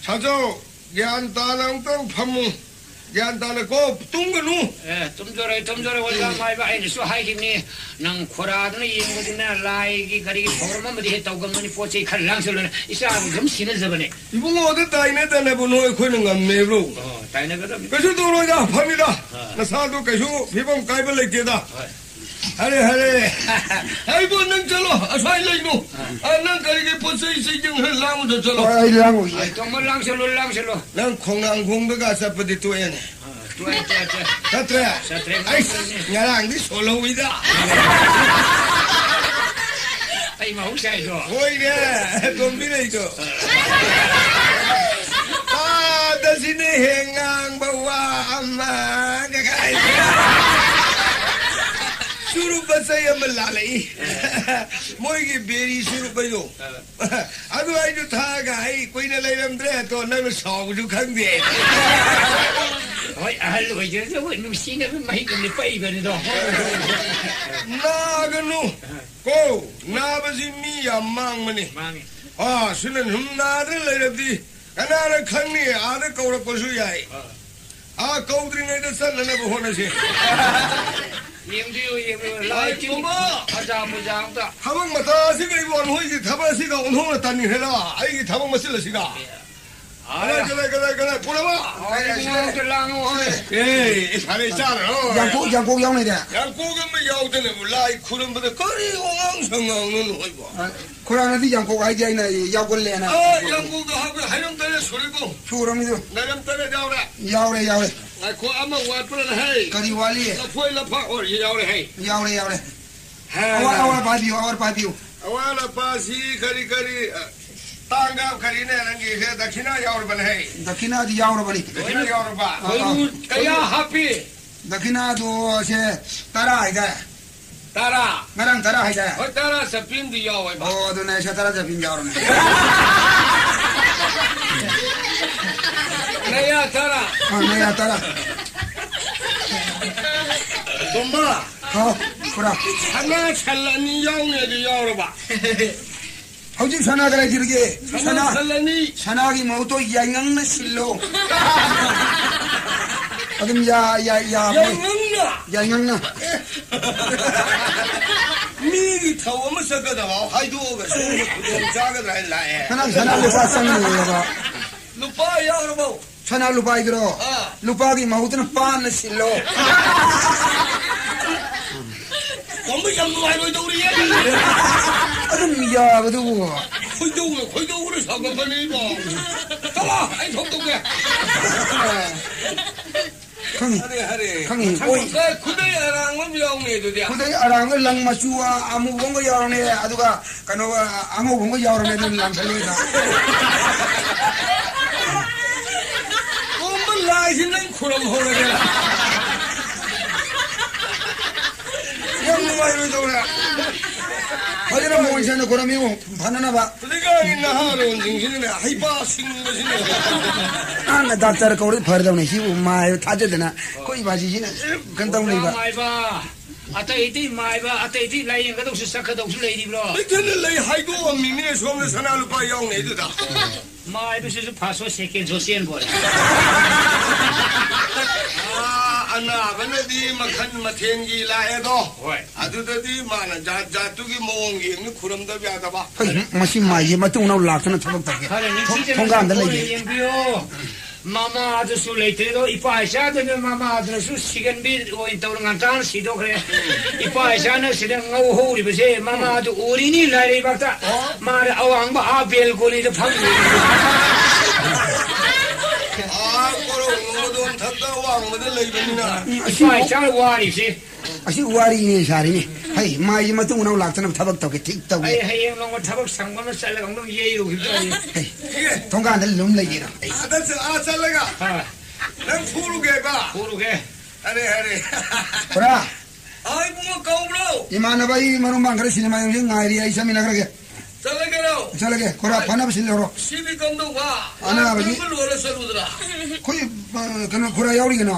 ꯁꯥꯖꯧ, ꯒ꯭ꯌꯥꯟ ꯇꯥꯅ ꯑꯃꯨꯛꯇꯪ ꯐꯝꯃꯨ꯫ ꯒ꯭ꯌꯥꯟ ꯇꯥꯅꯀꯣ, ꯇꯨꯝꯒꯅꯨ꯫ ꯑꯦ, ꯇꯨꯝꯖꯔꯣꯏ, ꯇꯨꯝꯖꯔꯣꯏ, ꯑꯣꯖꯥ ꯃꯥꯏꯕ꯫ ꯑꯩꯅꯁꯨ ꯍꯥꯏꯈꯤꯕꯅꯤ, ꯅꯪ ꯈꯣꯔꯥꯗꯨꯅ ꯌꯦꯡꯕꯗꯨꯅ ꯂꯥꯏꯒꯤ ꯀꯔꯤꯒꯤ ꯊꯧꯔꯝ ꯑꯃꯗꯤ ꯍꯦꯛ ꯇꯧꯒꯟꯕꯅꯤ, ꯄꯣꯠ ꯆꯩ ꯈꯔ ꯂꯥꯡꯁꯜꯂꯨꯅ ꯏꯆꯥꯕꯨ ꯑꯗꯨꯝ ꯁꯤꯟꯅꯖꯕꯅꯦ꯫ ꯏꯕꯨꯡꯉꯣꯗ ꯇꯥꯏꯅꯗꯅꯕ ꯅꯣꯏ ꯑꯩꯈꯣꯏꯅ ꯉꯝꯃꯦꯕ꯭ꯔꯣ? ꯑꯣ, ꯇꯥꯏꯅꯒꯗꯕꯅꯤ꯫ ꯀꯩꯁꯨ ꯇꯧꯔꯣꯏꯗ, ꯐꯝꯃꯤꯗ꯫ ꯑꯥ꯫ ꯅꯁꯥꯗꯣ ꯀꯩꯁꯨ ꯐꯤꯕꯝ ꯀꯥꯏꯕ ꯂꯩꯇꯦꯗ꯫ ꯍꯣꯏ꯫ ꯍꯔꯦ, ꯍꯔꯦ꯫ ꯑꯩꯕꯨ ꯅꯪ ꯆꯠꯂꯣ, ꯑꯁ꯭ꯋꯥꯏ ꯂꯩꯅꯨ꯫ ꯑꯥ꯫ ꯑꯥ, ꯅꯪ ꯀꯔꯤꯒꯤ ꯄꯣꯠ ꯆꯩ ꯆꯩ ꯆꯪ ꯈꯔ ꯂꯥꯡꯕꯗ ꯆꯠꯂꯣ꯫ ꯍꯣꯏ, ꯑꯩ ꯂꯥꯡꯉꯨꯒꯦ꯫ ꯑꯩ ꯇꯣꯝꯕ ꯂꯥꯡꯁꯜꯂꯨ, ꯂꯥꯡꯁꯜꯂꯨ꯫ ꯅꯪ ꯈꯣꯡꯅꯥꯡ ꯈꯣꯡꯗꯒ ꯆꯠꯄꯗꯤ ꯇꯣꯛꯑꯦꯅꯦ꯫ ꯑꯥ, ꯇꯣꯛꯑꯦ, ꯇꯣꯛꯑꯦ, ꯇꯣꯛꯑꯦ꯫ ꯆꯠꯇ꯭ꯔꯦ? ꯆꯠꯇ꯭ꯔꯦ꯫ ꯑꯩꯁ, ꯉꯔꯥꯡꯗꯤ ꯁꯣꯜꯍꯧꯋꯤꯗ꯫ ꯑꯩ ꯃꯍꯧꯁꯥꯏꯗꯣ꯫ ꯍꯣꯏꯅꯦ, ꯇꯣꯝꯕꯤ ꯂꯩꯗꯣ꯫ ꯑꯥꯗ ꯁꯤꯅ ꯍꯦꯛ ꯉꯥꯡꯕ ꯋꯥ ꯑꯃ ꯀꯥꯏ꯫ ꯆꯨꯔꯨꯞ ꯃꯆꯩ ꯑꯃ ꯂꯥꯜꯂꯛꯏ꯫ ꯃꯣꯏꯒꯤ ꯕꯦꯔꯤ ꯆꯨꯔꯨꯞ ꯍꯥꯏꯗꯣ꯫ ꯑꯗꯨ ꯑꯩꯁꯨ ꯊꯛꯑꯒ ꯑꯩ ꯀꯨꯏꯅ ꯂꯩꯔꯝꯗ꯭ꯔꯦ, ꯑꯗꯣ ꯅꯪꯅ ꯁꯥꯎꯕꯁꯨ ꯈꯪꯗꯦ꯫ ꯍꯣꯏ, ꯑꯍꯜ ꯑꯣꯏꯖꯔꯁꯨ ꯑꯩꯈꯣꯏ ꯅꯨꯡꯁꯤꯅꯕ ꯃꯍꯤꯛ ꯑꯃꯗꯤ ꯄꯛꯏꯕꯅꯤꯗꯣ꯫ ꯅꯥꯒꯅꯨ ꯀꯣ, ꯅꯥꯕꯁꯤ ꯃꯤ ꯌꯥꯝ ꯃꯥꯡꯕꯅꯤ꯫ ꯃꯥꯡꯉꯤ꯫ ꯑꯥ, ꯁꯤꯅ ꯁꯨꯝ ꯅꯥꯗꯅ ꯂꯩꯔꯕꯗꯤ ꯀꯅꯥꯅ ꯈꯪꯅꯤ, ꯑꯥꯗ ꯀꯧꯔꯛꯄꯁꯨ ꯌꯥꯏ꯫ ꯑꯥ꯫ ꯑꯥ, ꯀꯧꯗ꯭ꯔꯤꯉꯩꯗ ꯆꯠꯅꯅꯕ ꯍꯣꯠꯅꯁꯤ꯫ ꯌꯦꯡꯕꯤꯌꯨ, ꯌꯦꯡꯕꯤꯌꯨ꯫ ꯂꯥꯏ ꯇꯤꯟ ꯇꯣꯝꯕ! ꯐꯖ ꯐꯖ ꯑꯝꯇ꯫ ꯊꯕꯛ ꯃꯇꯥ ꯑꯁꯤꯒ ꯏꯕꯣ, ꯅꯈꯣꯏꯒꯤ ꯊꯕꯛ ꯑꯁꯤꯒ ꯑꯣꯟꯊꯣꯛꯅ ꯇꯥꯅꯤꯡꯈ꯭ꯔꯦꯗ꯫ ꯑꯩꯒꯤ ꯊꯕꯛ ꯃꯆꯤꯜ ꯑꯁꯤꯒ꯫ ꯑꯥ꯫ ꯀꯗꯥꯏ, ꯀꯗꯥꯏ, ꯀꯗꯥꯏ, ꯀꯗꯥꯏ? ꯄꯨꯔꯕ? ꯑꯥ, ꯏꯕꯨꯡꯉꯣ, ꯑꯝꯇ ꯂꯥꯡꯉꯣ, ꯍꯣꯏ꯫ ꯑꯦ, ꯐꯔꯦ, ꯆꯥꯔꯣ꯫ ꯌꯥꯡꯀꯣꯛ, ꯌꯥꯡꯀꯣꯛ ꯌꯥꯎꯅꯤꯗ꯫ ꯌꯥꯡꯀꯣꯛ ꯑꯃ ꯌꯥꯎꯗꯅꯕꯨ ꯂꯥꯏ ꯈꯨꯔꯨꯝꯕꯗ ꯀꯔꯤ ꯋꯥꯉꯥꯡ ꯁꯉꯥꯡꯅꯣ ꯅꯈꯣꯏꯕꯣ? ꯑꯥ, ꯈꯨꯔꯥꯡꯅꯗꯤ ꯌꯥꯡꯀꯣꯛ ꯍꯥꯏꯗꯤ ꯑꯩꯅ ꯌꯥꯎꯒꯜꯂꯦꯅ꯫ ꯑꯥ, ꯌꯥꯡꯀꯣꯛꯇ ꯍꯥꯞꯄꯦ, ꯍꯩꯔꯝ ꯇꯔꯦꯠ ꯁꯨꯔꯦꯀꯣ꯫ ꯁꯨꯔꯝꯅꯤꯗꯣ꯫ ꯅꯩꯔꯝ ꯇꯔꯦꯠ ꯌꯥꯎꯔꯦ꯫ ꯌꯥꯎꯔꯦ, ꯌꯥꯎꯔꯦ꯫ ꯉꯥꯏꯈꯣ, ꯑꯃ ꯋꯥꯠꯄ꯭ꯔꯅ ꯍꯩ? ꯀꯔꯤ ꯋꯥꯠꯂꯤ? ꯂꯐꯣꯏ ꯂꯐꯥ ꯑꯣꯏꯔꯁꯨ ꯌꯥꯎꯔꯦ ꯍꯩ꯫ ꯌꯥꯎꯔꯦ, ꯌꯥꯎꯔꯦ꯫ ꯍꯥ꯫ ꯑꯋꯥꯠ, ꯑꯋꯥꯠ ꯄꯥꯕꯤꯌꯨ, ꯑꯋꯥꯠ ꯄꯥꯕꯤꯌꯨ꯫ ꯑꯋꯥꯠ ꯑꯄꯥꯁꯤ ꯀꯔꯤ ꯀꯔꯤ, ꯑ, ꯇꯥꯡꯒ ꯀꯔꯤꯅꯦ ꯅꯪꯒꯤꯁꯦ? ꯗꯈꯤꯅꯥ ꯌꯥꯎꯔꯕꯅꯦ ꯍꯩ꯫ ꯗꯈꯤꯅꯥꯗꯤ ꯌꯌꯥꯎꯔꯕꯅꯤ꯫ ꯗꯈꯤꯅꯥ ꯌꯥꯎꯔꯕ? ꯑ, ꯑ꯫ ꯀꯌꯥ ꯍꯥꯞꯄꯤ? ꯗꯈꯤꯅꯥꯗꯣ ꯁꯦ ꯇꯔꯥ ꯍꯥꯏꯗꯥꯏ? ꯇꯔꯥ꯫ ꯉꯔꯥꯡ ꯇꯔꯥ ꯍꯥꯏꯗꯥꯏ? ꯍꯣꯏ, ꯇꯔꯥ ꯆꯞꯄꯤ ꯑꯃꯗꯤ ꯌꯥꯎꯋꯦꯕ꯫ ꯑꯣ, ꯑꯗꯨꯅꯦ ꯑꯩꯁꯨ ꯇꯔꯥ ꯆꯞꯄꯤ ꯑꯃ ꯌꯥꯎꯔꯝꯃꯦ꯫ ꯅꯌꯥ ꯇꯔꯥ꯫ ꯑ, ꯅꯌꯥ ꯇꯔꯥ꯫ ꯇꯣꯝꯕ꯫ ꯍꯥꯎ, ꯈꯨꯔꯥ꯫ ꯁꯅꯥ ꯁꯟ ꯑꯅꯤ ꯌꯥꯎꯅꯤ ꯑꯗꯨ ꯌꯥꯎꯔꯕ? ꯍꯧꯖꯤꯛ ꯁꯅꯥ ꯀꯗꯥꯏ ꯊꯤꯔꯒꯦ? ꯁꯅꯥ ꯁꯅꯥ, ꯁꯟ ꯑꯅꯤ꯫ ꯁꯅꯥꯒꯤ ꯃꯍꯨꯠꯇꯣ ꯌꯥꯏꯉꯪꯅ ꯁꯤꯜꯂꯣ꯫ ꯑꯗꯨꯝ ꯌꯥ-, ꯌꯥ-, ꯌꯥꯕꯅꯤ꯫ ꯌꯥꯏꯉꯪꯅ? ꯌꯥꯏꯉꯪꯅ꯫ ꯃꯤꯒꯤ ꯊꯧ ꯑꯃ ꯆꯠꯀꯗꯕ ꯍꯥꯏꯗꯣꯛꯑꯒ ꯁꯣꯝꯗ ꯈꯨꯗꯣꯡ ꯆꯥꯒꯗ꯭ꯔꯥ ꯍꯥꯏꯅ ꯂꯥꯛꯑꯦ꯫ ꯅꯪ ꯁꯅꯥ ꯂꯨꯄꯥ ꯆꯪꯉꯤꯅꯦꯕ꯫ ꯂꯨꯄꯥ ꯌꯥꯎꯔꯕꯣ? ꯁꯅꯥ ꯂꯨꯄꯥ ꯍꯥꯏꯗꯨꯔꯣ? ꯑꯥ꯫ ꯂꯨꯄꯥꯒꯤ ꯃꯍꯨꯠꯇꯅ ꯄꯥꯟꯅ ꯁꯤꯜꯂꯣ꯫ ꯈꯣꯡꯕ ꯌꯥꯝ ꯅꯨꯡꯉꯥꯏꯔꯣꯏꯗꯧꯔꯤꯌꯦ꯫ ꯑꯗꯨꯝ ꯌꯥꯕꯗꯨꯕꯨ꯫ ꯈꯣꯏꯗꯧꯅ, ꯈꯣꯏꯗꯧꯅ ꯁꯥꯎꯒꯠꯄꯅꯤꯕꯣ꯫ ꯆꯠꯂꯣ, ꯑꯩ ꯊꯣꯛ ꯇꯧꯒꯦ꯫ ꯈꯪꯉꯤ꯫ ꯍꯔꯦ, ꯍꯔꯦ꯫ ꯈꯪꯉꯤ꯫ ꯃꯊꯪ ꯑꯣꯏ꯫ ꯑꯦ, ꯈꯨꯗꯩ ꯑꯔꯥꯡꯕ ꯑꯃ ꯌꯥꯎꯅꯤ ꯑꯗꯨꯗꯤ꯫ ꯈꯨꯗꯩ ꯑꯔꯥꯡꯕ ꯂꯪ ꯃꯆꯨ ꯑꯃꯨꯕ ꯑꯃꯒ ꯌꯥꯎꯔꯅꯤ, ꯑꯗꯨꯒ ꯀꯩꯅꯣ, ꯑꯉꯧꯕ ꯑꯃꯒ ꯌꯥꯎꯔꯝꯃꯦ, ꯑꯗꯨꯝ ꯂꯥꯡꯁꯜꯂꯣꯏꯗ꯫ ꯀꯣꯝꯕ ꯂꯥꯏꯁꯤ ꯅꯪ ꯈꯨꯔꯨꯝ ꯍꯧꯔꯒꯦ꯫ ꯌꯥꯝ ꯅꯨꯡꯉꯥꯏꯔꯣꯏꯗꯧꯔꯦ꯫ ꯐꯖꯅ ꯃꯣꯟ ꯁꯦꯡꯅ ꯈꯨꯔꯝꯃꯤꯉꯣ, ꯐꯅꯅꯕ꯫ ꯍꯧꯖꯤꯛꯀꯥꯟꯒꯤ ꯅꯍꯥꯔꯣꯟꯁꯤꯡꯁꯤꯅꯅꯦ, ꯍꯩꯄꯥ ꯁꯤꯡꯕꯁꯤꯅ꯫ ꯍꯥꯟꯅ ꯗꯥꯛꯇꯔ ꯀꯧꯔꯗꯤ ꯐꯔꯗꯧꯅꯦ, ꯁꯤꯕꯨ ꯃꯥꯏ ꯊꯥꯖꯗꯅ ꯑꯩꯈꯣꯏ ꯏꯕꯥꯁꯤꯁꯤꯅ ꯀꯩꯅꯣ ꯇꯧ ꯂꯩꯕ꯫ ꯃꯥꯏꯕ꯫ ꯑꯇꯩꯗꯤ ꯃꯥꯏꯕ, ꯑꯇꯩꯗꯤ ꯂꯥꯏꯌꯦꯡꯒꯗꯧꯁꯨ ꯆꯠꯀꯗꯧꯁꯨ ꯂꯩꯔꯤꯕ꯭ꯔꯣ? ꯂꯩꯇꯅ ꯂꯩ ꯍꯥꯏꯗꯣꯛꯑꯝꯃꯤꯅꯦ, ꯁꯣꯝꯗ ꯁꯅꯥ ꯂꯨꯄꯥ ꯌꯥꯎꯅꯩꯗꯨꯗ꯫ ꯃꯥꯏꯕꯁꯤꯁꯨ first show, second show ꯆꯦꯟꯕ ꯑꯣꯏꯔꯦ꯫ ꯑꯥ, ꯑꯅꯥꯕꯅꯗꯤ ꯃꯈꯜ ꯃꯊꯦꯜꯒꯤ ꯂꯥꯛꯑꯦꯗꯣ꯫ ꯍꯣꯏ꯫ ꯑꯗꯨꯗꯗꯤ ꯃꯥꯅ ꯖꯥꯠ ꯖꯥꯠꯇꯨꯒꯤ ꯃꯑꯣꯡ ꯌꯦꯡꯅ ꯈꯨꯔꯝꯗꯕ ꯌꯥꯗꯕ꯫ ꯍꯩ, ꯃꯁꯤ ꯃꯥꯏꯁꯦ ꯃꯇꯨꯡ ꯃꯅꯥꯎ ꯂꯥꯛꯇꯅ ꯊꯕꯛ ꯇꯧꯒꯦ꯫ ꯈꯔ ꯅꯤꯡꯊꯤꯖꯅ ꯊꯣꯡꯒꯥꯟꯗ ꯁꯦꯡꯗꯣꯛꯅ ꯂꯩꯌꯦ꯫ ꯌꯦꯡꯕꯤꯌꯨ꯫ ꯃꯃꯥꯗꯨꯁꯨ ꯂꯩꯇ꯭ꯔꯦꯗꯣ, ꯏꯄꯥ ꯏꯆꯥꯗꯨꯅ ꯃꯃꯥꯗꯨꯅꯁꯨ ꯁꯤꯒꯟꯕꯤ ꯑꯣꯏꯅ ꯇꯧꯔ ꯉꯟꯇꯥꯅ ꯁꯤꯗꯣꯛꯈ꯭ꯔꯦ꯫ ꯏꯄꯥ ꯏꯆꯥꯅ ꯁꯤꯗ ꯉꯧ ꯍꯧꯔꯤꯕꯁꯦ ꯃꯃꯥꯗꯨ ꯎꯔꯤꯅꯤ ꯂꯥꯏꯔꯩꯕꯥꯛꯇ꯫ ꯑꯣ꯫ ꯃꯥꯅ ꯑꯋꯥꯡꯕ ꯑꯥ ꯕꯦꯜꯀꯣꯅꯤꯗ ꯐꯝꯃꯤ꯫ ꯑꯥ, ꯀꯣꯔꯧ ꯅꯣꯡꯃꯗꯣꯟ ꯊꯛꯇ ꯋꯥꯡꯃꯗ ꯂꯩꯕꯅꯤꯅ꯫ ꯎꯝ, ꯑꯁꯤ ꯏꯄꯥ ꯏꯆꯥ ꯋꯥꯔꯤꯁꯦ꯫ ꯑꯁꯤ ꯋꯥꯔꯤꯅꯦ ꯁꯥꯔꯤꯅꯦ꯫ ꯍꯩ, ꯃꯥꯏꯁꯦ ꯃꯇꯨꯡ ꯃꯅꯥꯎ ꯂꯥꯛꯇꯅꯕ ꯊꯕꯛ ꯇꯧꯒꯦ, ꯊꯤꯛ ꯇꯧꯒꯦ꯫ ꯑꯩ ꯍꯌꯦꯡ ꯅꯣꯡꯃ ꯊꯕꯛ ꯁꯪꯕ ꯑꯃ ꯆꯠꯂꯒ ꯑꯃꯨꯛ ꯌꯩꯔꯨꯈꯤꯕ ꯇꯥꯔꯦ꯫ ꯍꯩ, ꯊꯣꯡꯒꯥꯟꯗ ꯂꯨꯝ ꯂꯩꯒꯦꯔꯣ? ꯑꯩ ꯑꯥꯗ ꯆ-, ꯑꯥ ꯆꯠꯂꯒ ꯑꯥ꯫ ꯅꯪ ꯐꯨꯔꯨꯒꯦꯕ? ꯐꯨꯔꯨꯒꯦ꯫ ꯑꯔꯦ, ꯑꯔꯦ꯫ ꯈꯨꯔꯥ꯫ ꯑꯥ, ꯏꯕꯨꯡꯉꯣ ꯀꯧꯕ꯭ꯔꯣ? ꯏꯃꯥꯟꯅꯕ, ꯑꯩ ꯃꯔꯨ ꯃꯔꯥꯡ ꯈꯔ ꯁꯤꯅꯦꯃꯥ ꯌꯦꯡꯁꯤ ꯉꯥꯏꯔꯤ, ꯑꯩ ꯆꯠꯃꯤꯟꯅꯈ꯭ꯔꯒꯦ꯫ ꯆꯠꯂꯒꯦꯔꯣ? ꯆꯠꯂꯒꯦ, ꯈꯨꯔꯥ, ꯐꯅꯕ ꯁꯤꯜꯂꯧꯔꯣ꯫ ꯁꯤꯗꯤ ꯀꯝꯗꯧꯕ? ꯑꯅꯥꯕꯒꯤ꯫ ꯂꯣꯏꯔ ꯆꯠꯂꯨꯗ꯭ꯔꯥ? ꯑꯩꯈꯣꯏ, ꯑ, ꯀꯩꯅꯣ, ꯈꯨꯔꯥ ꯌꯥꯎꯔꯤ ꯀꯩꯅꯣ꯫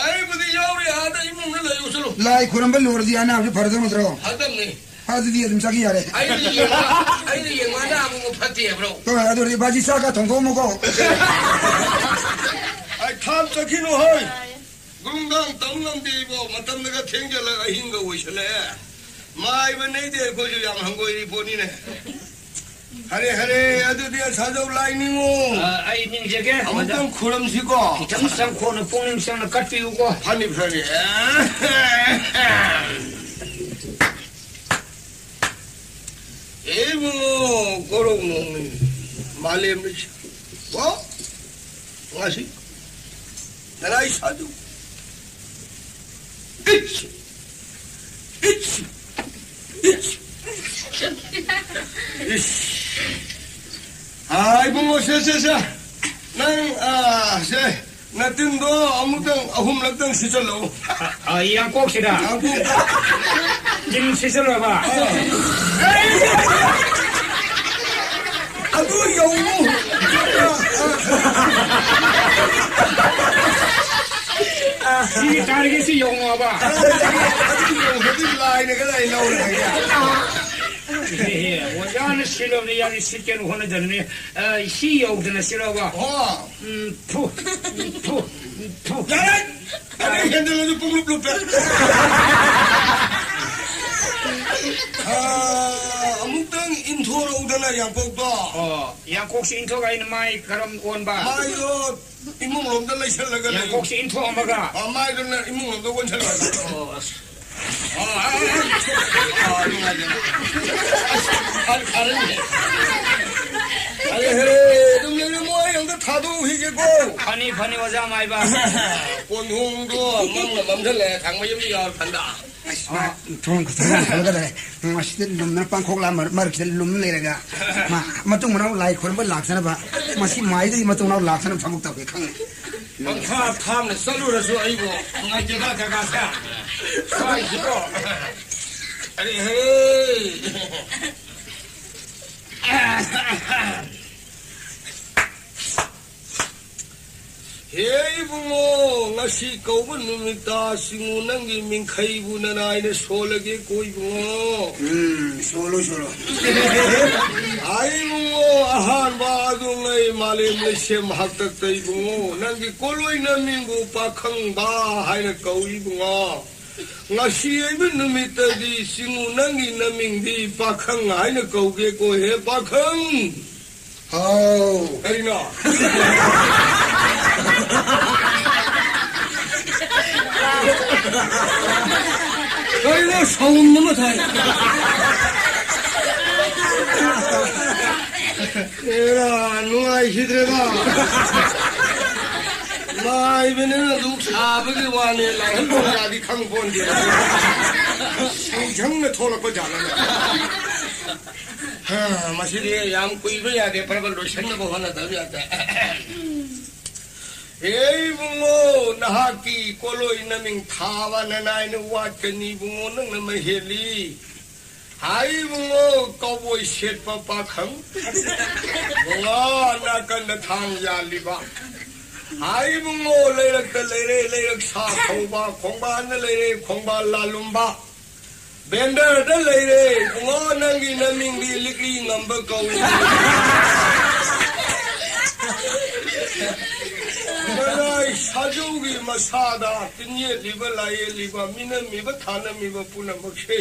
ꯑꯩꯕꯨꯗꯤ ꯌꯥꯎꯔꯤ, ꯑꯥꯗ ꯏꯃꯨꯡꯗ ꯂꯩꯌꯨ ꯆꯠꯂꯨ꯫ ꯂꯥꯏ ꯈꯨꯔꯝꯕ ꯂꯣꯏꯔꯗꯤ ꯑꯅꯥꯕꯁꯨ ꯐꯔꯗꯧ ꯅꯠꯇ꯭ꯔꯣ? ꯐꯗꯝꯅꯤ꯫ ꯑꯗꯨꯗꯤ ꯑꯗꯨꯝ ꯆꯠꯈꯤ ꯌꯥꯔꯦ꯫ ꯑꯩꯅ ꯌꯦꯡꯕ, ꯑꯩꯅ ꯌꯦꯡꯕ ꯑꯅꯥꯕꯕꯨ ꯐꯠꯇꯦ ꯍꯥꯏꯕ꯭ꯔꯣ? ꯍꯣꯏ, ꯑꯗꯨ ꯑꯣꯏꯔꯗꯤ ꯕꯥꯖꯤ ꯆꯥꯛꯀ ꯊꯣꯡꯗꯣꯛꯑꯝꯃꯨꯀꯣ꯫ ꯑꯩ ꯊꯥꯞ ꯆꯠꯈꯤꯅꯨ ꯍꯣꯏ꯫ ꯒꯨꯔꯨꯡꯒꯥꯡ ꯇꯝ ꯉꯝꯗꯦ ꯏꯕꯣ, ꯃꯇꯝꯅꯒ ꯊꯦꯡꯖꯜꯂꯒ ꯑꯍꯤꯡꯒ ꯑꯣꯏꯁꯜꯂꯛꯑꯦ꯫ ꯃꯥꯏꯕ ꯅꯩꯗꯦ ꯑꯩꯈꯣꯏꯁꯨ ꯌꯥꯝ ꯍꯪꯒꯣꯏꯔꯤ ꯄꯣꯠꯅꯤꯅꯦ꯫ ꯍꯔꯦ ꯍꯔꯦ, ꯑꯗꯨꯗꯤ ꯑꯁꯥꯖꯧ ꯂꯥꯏ ꯅꯤꯡꯉꯣ꯫ ꯑ, ꯑꯩ ꯅꯤꯡꯖꯒꯦ꯫ ꯑꯃꯨꯛꯇꯪ ꯈꯨꯔꯝꯁꯤꯀꯣ꯫ ꯈꯤꯇꯪ ꯆꯪꯈꯣꯟꯅ ꯄꯨꯛꯅꯤꯡ ꯆꯪꯅ ꯀꯠꯄꯤꯌꯨꯀꯣ꯫ ꯐꯅꯤ ꯐꯅꯤ꯫ ꯑꯦ ꯏꯕꯨꯡꯉꯣ, ꯀꯣꯔꯧ ꯅꯣꯡꯃꯩ ꯃꯥꯂꯦꯝꯗ ꯁꯤ-, ꯀꯣ? ꯉꯁꯤ ꯅꯔꯥꯏ ꯁꯥꯗꯨ꯫ ꯏꯠꯁ! ꯏꯠꯁ! ꯏꯠꯁ! ꯏꯁ! ꯑꯥ, ꯏꯕꯨꯡꯉꯣ, ꯁꯦ, ꯁꯦ, ꯁꯦ꯫ ꯅꯪ, ꯑꯥ, ꯁꯦ, ꯅꯇꯤꯟꯗꯣ ꯑꯃꯨꯛꯇꯪ, ꯑꯍꯨꯝꯂꯛꯇꯪ ꯁꯤꯠꯆꯜꯂꯛꯎ꯫ ꯑ, ꯌꯥꯡꯀꯣꯛꯁꯤꯗ꯫ ꯌꯥꯡꯀꯣꯛꯇ꯫ ꯇꯤꯟ ꯁꯤꯠꯆꯜꯂꯕ? ꯑ꯫ ꯑꯗꯨ ꯌꯧꯅꯨ꯫ ꯁꯤꯒꯤ ꯇꯥꯔꯒꯦꯠꯁꯤ ꯌꯧꯅꯣꯕ꯫ ꯑꯗꯨ ꯌꯧꯈ꯭ꯔꯗꯤ ꯂꯥꯏꯅ ꯀꯗꯥꯏ ꯂꯧꯔꯒꯦ? ꯑꯦ, ꯑꯣꯖꯥꯅ ꯁꯤꯜꯂꯕꯅꯤ, ꯌꯥꯝ ꯁꯤꯠꯀꯦꯅ ꯍꯣꯠꯅꯖꯕꯅꯤ꯫ ꯑ, ꯁꯤ ꯌꯧꯗꯅ ꯁꯤꯠꯂꯕ? ꯍꯣ꯫ ꯎꯝ, ꯊꯨ, ꯎꯝ, ꯊꯨ, ꯎꯝ, ꯊꯨ꯫ ꯌꯥꯔꯦ! ꯑꯗꯩ ꯍꯦꯟꯖꯜꯂꯁꯨ ꯄꯨꯡꯂꯨꯞ ꯂꯨꯞꯄꯦ꯫ ꯑꯥ, ꯑꯃꯨꯛꯇꯪ ꯏꯟꯊꯣꯔꯛꯎꯗꯅ, ꯌꯥꯡꯀꯣꯛꯇꯣ꯫ ꯑꯣ, ꯌꯥꯡꯀꯣꯛꯁꯤ ꯏꯟꯊꯣꯛꯑꯒ ꯑꯩꯅ ꯃꯥꯏ ꯀꯔꯝ ꯑꯣꯟꯕ? ꯃꯥꯏꯗꯣ ꯏꯃꯨꯡ ꯂꯣꯝꯗ ꯂꯩꯁꯜꯂꯒ ꯂꯩꯌꯨ꯫ ꯌꯥꯡꯀꯣꯛꯁꯤ ꯏꯟꯊꯣꯛꯑꯝꯃꯒ? ꯑꯥ, ꯃꯥꯏꯗꯨꯅ ꯏꯃꯨꯡ ꯂꯣꯝꯗ ꯑꯣꯟꯁꯜꯂꯒ꯫ ꯑꯣ, ꯑꯁ꯫ ꯑꯥ, ꯑꯥ, ꯑꯥ, ꯅꯨꯡꯉꯥꯏꯖꯔꯦ꯫ ꯑꯁ, ꯐꯔꯦ, ꯐꯔꯦꯅꯦ꯫ ꯐꯔꯦ, ꯐꯔꯦ, ꯑꯗꯨꯝ ꯂꯩꯔꯝꯃꯣ, ꯑꯩ ꯑꯝꯇ ꯊꯥꯗꯣꯛꯎꯈꯤꯒꯦ꯫ ꯐꯅꯤ, ꯐꯅꯤ, ꯑꯣꯖꯥ ꯃꯥꯏꯕ꯫ ꯀꯣꯟꯊꯣꯡꯗꯣ ꯃꯝꯅ ꯃꯝꯁꯤꯜꯂꯦ, ꯊꯥꯡꯃꯩꯕꯟꯗ ꯌꯥꯎꯔꯀꯥꯟꯗ꯫ ꯑꯁ, ꯊꯣꯡ ꯈꯨꯊꯥꯡ ꯈꯜꯂꯒ ꯂꯩꯔꯦ꯫ ꯃꯁꯤꯗ ꯂꯨꯝꯅ ꯄꯥꯡꯈꯣꯛꯂꯥ ꯃꯔ-, ꯃꯔꯛꯁꯤꯗ ꯂꯨꯝ ꯂꯩꯔꯒ, ꯃꯥ, ꯃꯇꯨꯡ ꯃꯅꯥꯎ ꯂꯥꯏ ꯈꯨꯔꯨꯝꯕ ꯂꯥꯛꯇꯅꯕ, ꯃꯁꯤ ꯃꯥꯏꯗꯒꯤ ꯃꯇꯨꯡ ꯃꯅꯥꯎ ꯂꯥꯛꯇꯅꯕ ꯊꯕꯛ ꯇꯧꯒꯦ ꯈꯪꯉꯦ꯫ ꯄꯪꯊꯥ ꯊꯥꯝꯅ ꯆꯠꯂꯨꯔꯁꯨ ꯑꯩꯕꯨ ꯅꯨꯡꯉꯥꯏꯇꯦꯗ ꯖꯒꯥꯁꯦ꯫ ꯁ꯭ꯋꯥꯏꯁꯤꯕꯣ꯫ ꯑꯔꯦ ꯍꯦ꯫ ꯍꯦ ꯏꯕꯨꯡꯉꯣ, ꯉꯁꯤ ꯀꯧꯕ ꯅꯨꯃꯤꯠꯇ ꯁꯤꯡꯉꯨ ꯅꯪꯒꯤ ꯃꯤꯡꯈꯩꯕꯨ ꯅꯅꯥꯏꯅ ꯁꯣꯜꯂꯒꯦ ꯀꯣ ꯏꯕꯨꯡꯉꯣ꯫ ꯎꯝ, ꯁꯣꯜꯂꯣ, ꯁꯣꯜꯂꯣ꯫ ꯑꯥꯏ ꯏꯕꯨꯡꯉꯣ, ꯑꯍꯥꯟꯕ ꯑꯗꯨꯉꯩ ꯃꯥꯂꯦꯝ ꯂꯩꯁꯦꯝ ꯍꯥꯛꯇꯛꯇ ꯏꯕꯨꯡꯉꯣ, ꯅꯪꯒꯤ ꯀꯣꯂꯣꯏ ꯅꯃꯤꯡꯕꯨ ꯄꯥꯈꯪꯕ ꯍꯥꯏꯅ ꯀꯧꯏ ꯏꯕꯨꯡꯉꯣ꯫ ꯉꯁꯤ ꯑꯣꯏꯕ ꯅꯨꯃꯤꯠꯇꯗꯤ ꯁꯤꯡꯉꯨ ꯅꯪꯒꯤ ꯅꯃꯤꯡꯗꯤ ꯄꯥꯈꯪ ꯍꯥꯏꯅ ꯀꯧꯒꯦꯀꯣ, ꯍꯦ ꯄꯥꯈꯪ꯫ ꯍꯥꯎ꯫ ꯀꯔꯤꯅꯣ? ꯀꯔꯤꯅꯣ ꯁꯥꯎꯟ ꯑꯃ ꯊꯥꯏ? ꯑꯦꯔꯥ, ꯅꯨꯡꯉꯥꯏꯈꯤꯗ꯭ꯔꯦꯗ꯫ ꯃꯥꯏꯕꯅꯤꯅ ꯗꯨꯛ ꯁꯥꯕꯒꯤ ꯋꯥꯅꯤ, ꯂꯥꯏꯍꯟ ꯀꯣꯡꯒꯥꯗꯤ ꯈꯪ ꯄꯣꯟꯗꯦ꯫ ꯁꯦꯡꯁꯪꯅ ꯊꯣꯛꯂꯛꯄ ꯖꯥꯠꯂꯅꯦ꯫ ꯍꯥ, ꯃꯁꯤꯗꯤ ꯌꯥꯝ ꯀꯨꯏꯕ ꯌꯥꯗꯦ, ꯐꯔꯕ ꯂꯣꯏꯁꯟꯅꯕ ꯍꯣꯠꯅꯗꯕ ꯌꯥꯗꯦ꯫ ꯍꯦ ꯏꯕꯨꯡꯉꯣ, ꯅꯍꯥꯛꯀꯤ ꯀꯣꯂꯣꯏ ꯅꯃꯤꯡ ꯊꯥꯕ ꯅꯅꯥꯏꯅ ꯋꯥꯠꯀꯅꯤ ꯏꯕꯨꯡꯉꯣ, ꯅꯪꯅ ꯃꯍꯦꯜꯂꯤ꯫ ꯍꯥꯏ ꯏꯕꯨꯡꯉꯣ, ꯀꯧꯕꯣꯏ ꯁꯦꯠꯄ ꯄꯥꯈꯪ꯫ ꯃꯉꯥ ꯅꯥꯀꯟꯗ ꯊꯥꯡ ꯌꯥꯜꯂꯤꯕ꯫ ꯍꯥꯏ ꯏꯕꯨꯡꯉꯣ, ꯂꯩꯔꯛꯇ ꯂꯩꯔꯦ, ꯂꯩꯔꯛ ꯁꯥ ꯊꯧꯕ, ꯈꯣꯡꯕꯥꯟꯗ ꯂꯩꯔꯦ, ꯈꯣꯡꯕꯥꯟ ꯂꯥꯜꯂꯨꯝꯕ꯫ ꯕꯦꯟꯗꯔꯗ ꯂꯩꯔꯦ, ꯏꯕꯨꯡꯉꯣ, ꯅꯪꯒꯤ ꯅꯃꯤꯡꯗꯤ ꯂꯤꯛꯂꯤ ꯉꯝꯕ ꯀꯧꯏ꯫ ꯀꯅꯥꯏ ꯁꯥꯖꯧꯒꯤ ꯃꯁꯥꯗ ꯇꯤꯟ ꯌꯦꯠꯂꯤꯕ, ꯂꯥꯏ ꯌꯦꯠꯂꯤꯕ, ꯃꯤꯅꯝꯃꯤꯕ, ꯊꯥꯅꯝꯃꯤꯕ ꯄꯨꯝꯅꯃꯛꯁꯦ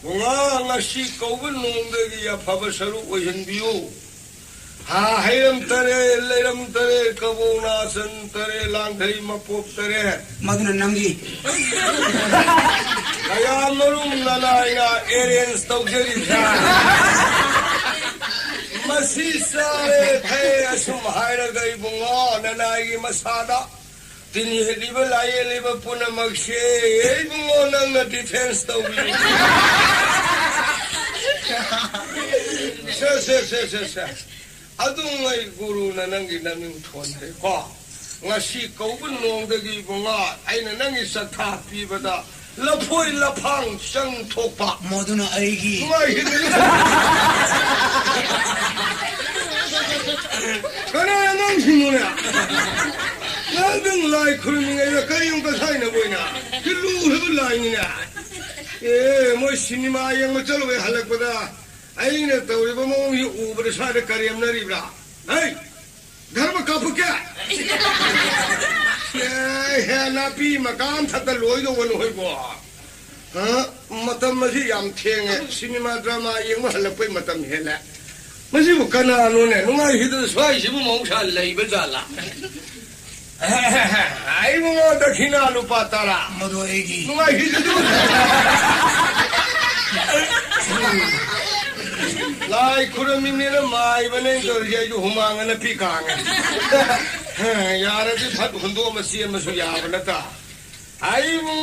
ꯃꯉꯥ ꯉꯁꯤ ꯀꯧꯕ ꯅꯣꯡꯗꯒꯤ ꯑꯐꯕ ꯁꯔꯨꯛ ꯑꯣꯏꯍꯟꯕꯤꯌꯨ꯫ ꯍꯥ, ꯍꯩꯔꯝ ꯇꯔꯦ, ꯂꯩꯔꯝ ꯇꯔꯦ, ꯀꯕꯣꯛ ꯅꯥꯆꯟ ꯇꯔꯦ, ꯂꯥꯡꯊꯩ ꯃꯄꯣꯞ ꯇꯔꯦ꯫ ꯃꯗꯨꯅ ꯅꯪꯒꯤ꯫ ꯀꯌꯥꯃꯔꯨꯝ ꯅꯅꯥꯏꯅ ꯑꯦꯔꯦꯟꯖ ꯇꯧꯖꯔꯤꯕ꯭ꯔꯥ? ꯃꯁꯤ ꯆꯥꯔꯦ ꯐꯩ꯫ ꯑꯁꯨꯝ ꯍꯥꯏꯔꯒ ꯏꯕꯨꯡꯉꯣ, ꯅꯅꯥꯏꯒꯤ ꯃꯁꯥꯗ ꯇꯤꯟ ꯌꯦꯠꯂꯤꯕ ꯂꯥꯏ ꯌꯦꯠꯂꯤꯕ ꯄꯨꯝꯅꯃꯛꯁꯦ ꯏꯕꯨꯡꯉꯣ ꯅꯪꯅ ꯗꯤꯐꯦꯟꯁ ꯇꯧꯕꯤꯌꯨ꯫ ꯁꯦ, ꯁꯦ, ꯁꯦ, ꯁꯦ, ꯁꯦ꯫ ꯑꯗꯨꯉꯩ ꯒꯨꯔꯨꯅ ꯅꯪꯒꯤ ꯅꯃꯤꯡ ꯊꯣꯟꯗꯦꯀꯣ꯫ ꯉꯁꯤ ꯀꯧꯕ ꯅꯣꯡꯗꯒꯤ ꯏꯕꯨꯡꯉꯣ ꯑꯩꯅ ꯅꯪꯒꯤ ꯆꯠꯊꯥ ꯄꯤꯕꯗ ꯂꯐꯣꯏ ꯂꯐꯥꯡ ꯆꯪ ꯊꯣꯛꯄ꯫ ꯃꯗꯨꯅ ꯑꯩꯒꯤ꯫ ꯅꯨꯡꯉꯥꯏꯈꯤꯗꯦ꯫ ꯀꯅꯥ ꯑꯉꯥꯡꯁꯤꯡꯅꯣꯅꯦ? ꯉꯥꯏꯍꯥꯛꯇꯪ ꯂꯥꯏ ꯈꯨꯔꯨꯝꯃꯤꯉꯩꯗ ꯀꯔꯤꯒꯨꯝꯕ ꯀꯁꯥꯏꯅꯕ ꯑꯣꯏꯅ ꯁꯤ ꯂꯨꯈ꯭ꯔꯕ ꯂꯥꯏꯅꯤꯅꯦ꯫ ꯑꯦ, ꯃꯣꯏ ꯁꯤꯅꯦꯃꯥ ꯌꯦꯡꯕ ꯆꯠꯂꯨꯕꯩ ꯍꯜꯂꯛꯄꯗ ꯑꯩꯅ ꯇꯧꯔꯤꯕ ꯃꯑꯣꯡꯁꯤ ꯎꯕꯗ ꯁ꯭ꯋꯥꯏꯗ ꯀꯔꯦꯝꯅꯔꯤꯕ꯭ꯔꯥ? ꯍꯩ! ꯙꯔꯃ ꯀꯥꯞꯄꯛꯀꯦ꯫ ꯑꯦ, ꯍꯦ, ꯅꯥꯄꯤ ꯃꯀꯥ ꯑꯃꯊꯛꯇ ꯂꯣꯏꯗꯧꯕ ꯅꯈꯣꯏꯕꯣ꯫ ꯍꯥ? ꯃꯇꯝ ꯑꯁꯤ ꯌꯥꯝ ꯊꯦꯡꯉꯦ꯫ ꯁꯤꯅꯦꯃꯥ ꯗ꯭ꯔꯃꯥ ꯌꯦꯡꯕ ꯍꯜꯂꯛꯄꯩ ꯃꯇꯝ ꯍꯦꯜꯂꯦ꯫ ꯃꯁꯤꯕꯨ ꯀꯅꯥꯅꯣꯅꯦ? ꯅꯨꯡꯉꯥꯏꯈꯤꯗꯅ ꯁ꯭ꯋꯥꯏꯁꯤꯕꯨ ꯃꯍꯧꯁꯥ ꯂꯩꯕ ꯖꯥꯠꯂꯥ? ꯑꯩ ꯏꯕꯨꯡꯉꯣ, ꯗꯈꯤꯅꯥ ꯂꯨꯄꯥ ꯇꯔꯥ꯫ ꯃꯗꯨ ꯑꯩꯒꯤ꯫ ꯅꯨꯡꯉꯥꯏꯈꯤꯗꯨ꯫ ꯂꯥꯏ ꯈꯨꯔꯝꯃꯤꯅꯦꯅ ꯃꯥꯏꯕꯅꯦ ꯇꯧꯔꯤꯁꯦ, ꯑꯩꯁꯨ ꯍꯨꯃꯥꯡ ꯑꯅꯞꯄꯤ ꯀꯥꯡꯉꯦ꯫ ꯌꯥꯔꯗꯤ ꯐꯠ ꯍꯨꯟꯗꯣꯛꯑꯃ ꯆꯦꯟꯕꯁꯨ ꯌꯥꯕ ꯅꯠꯇ꯫ ꯑꯩꯕꯨ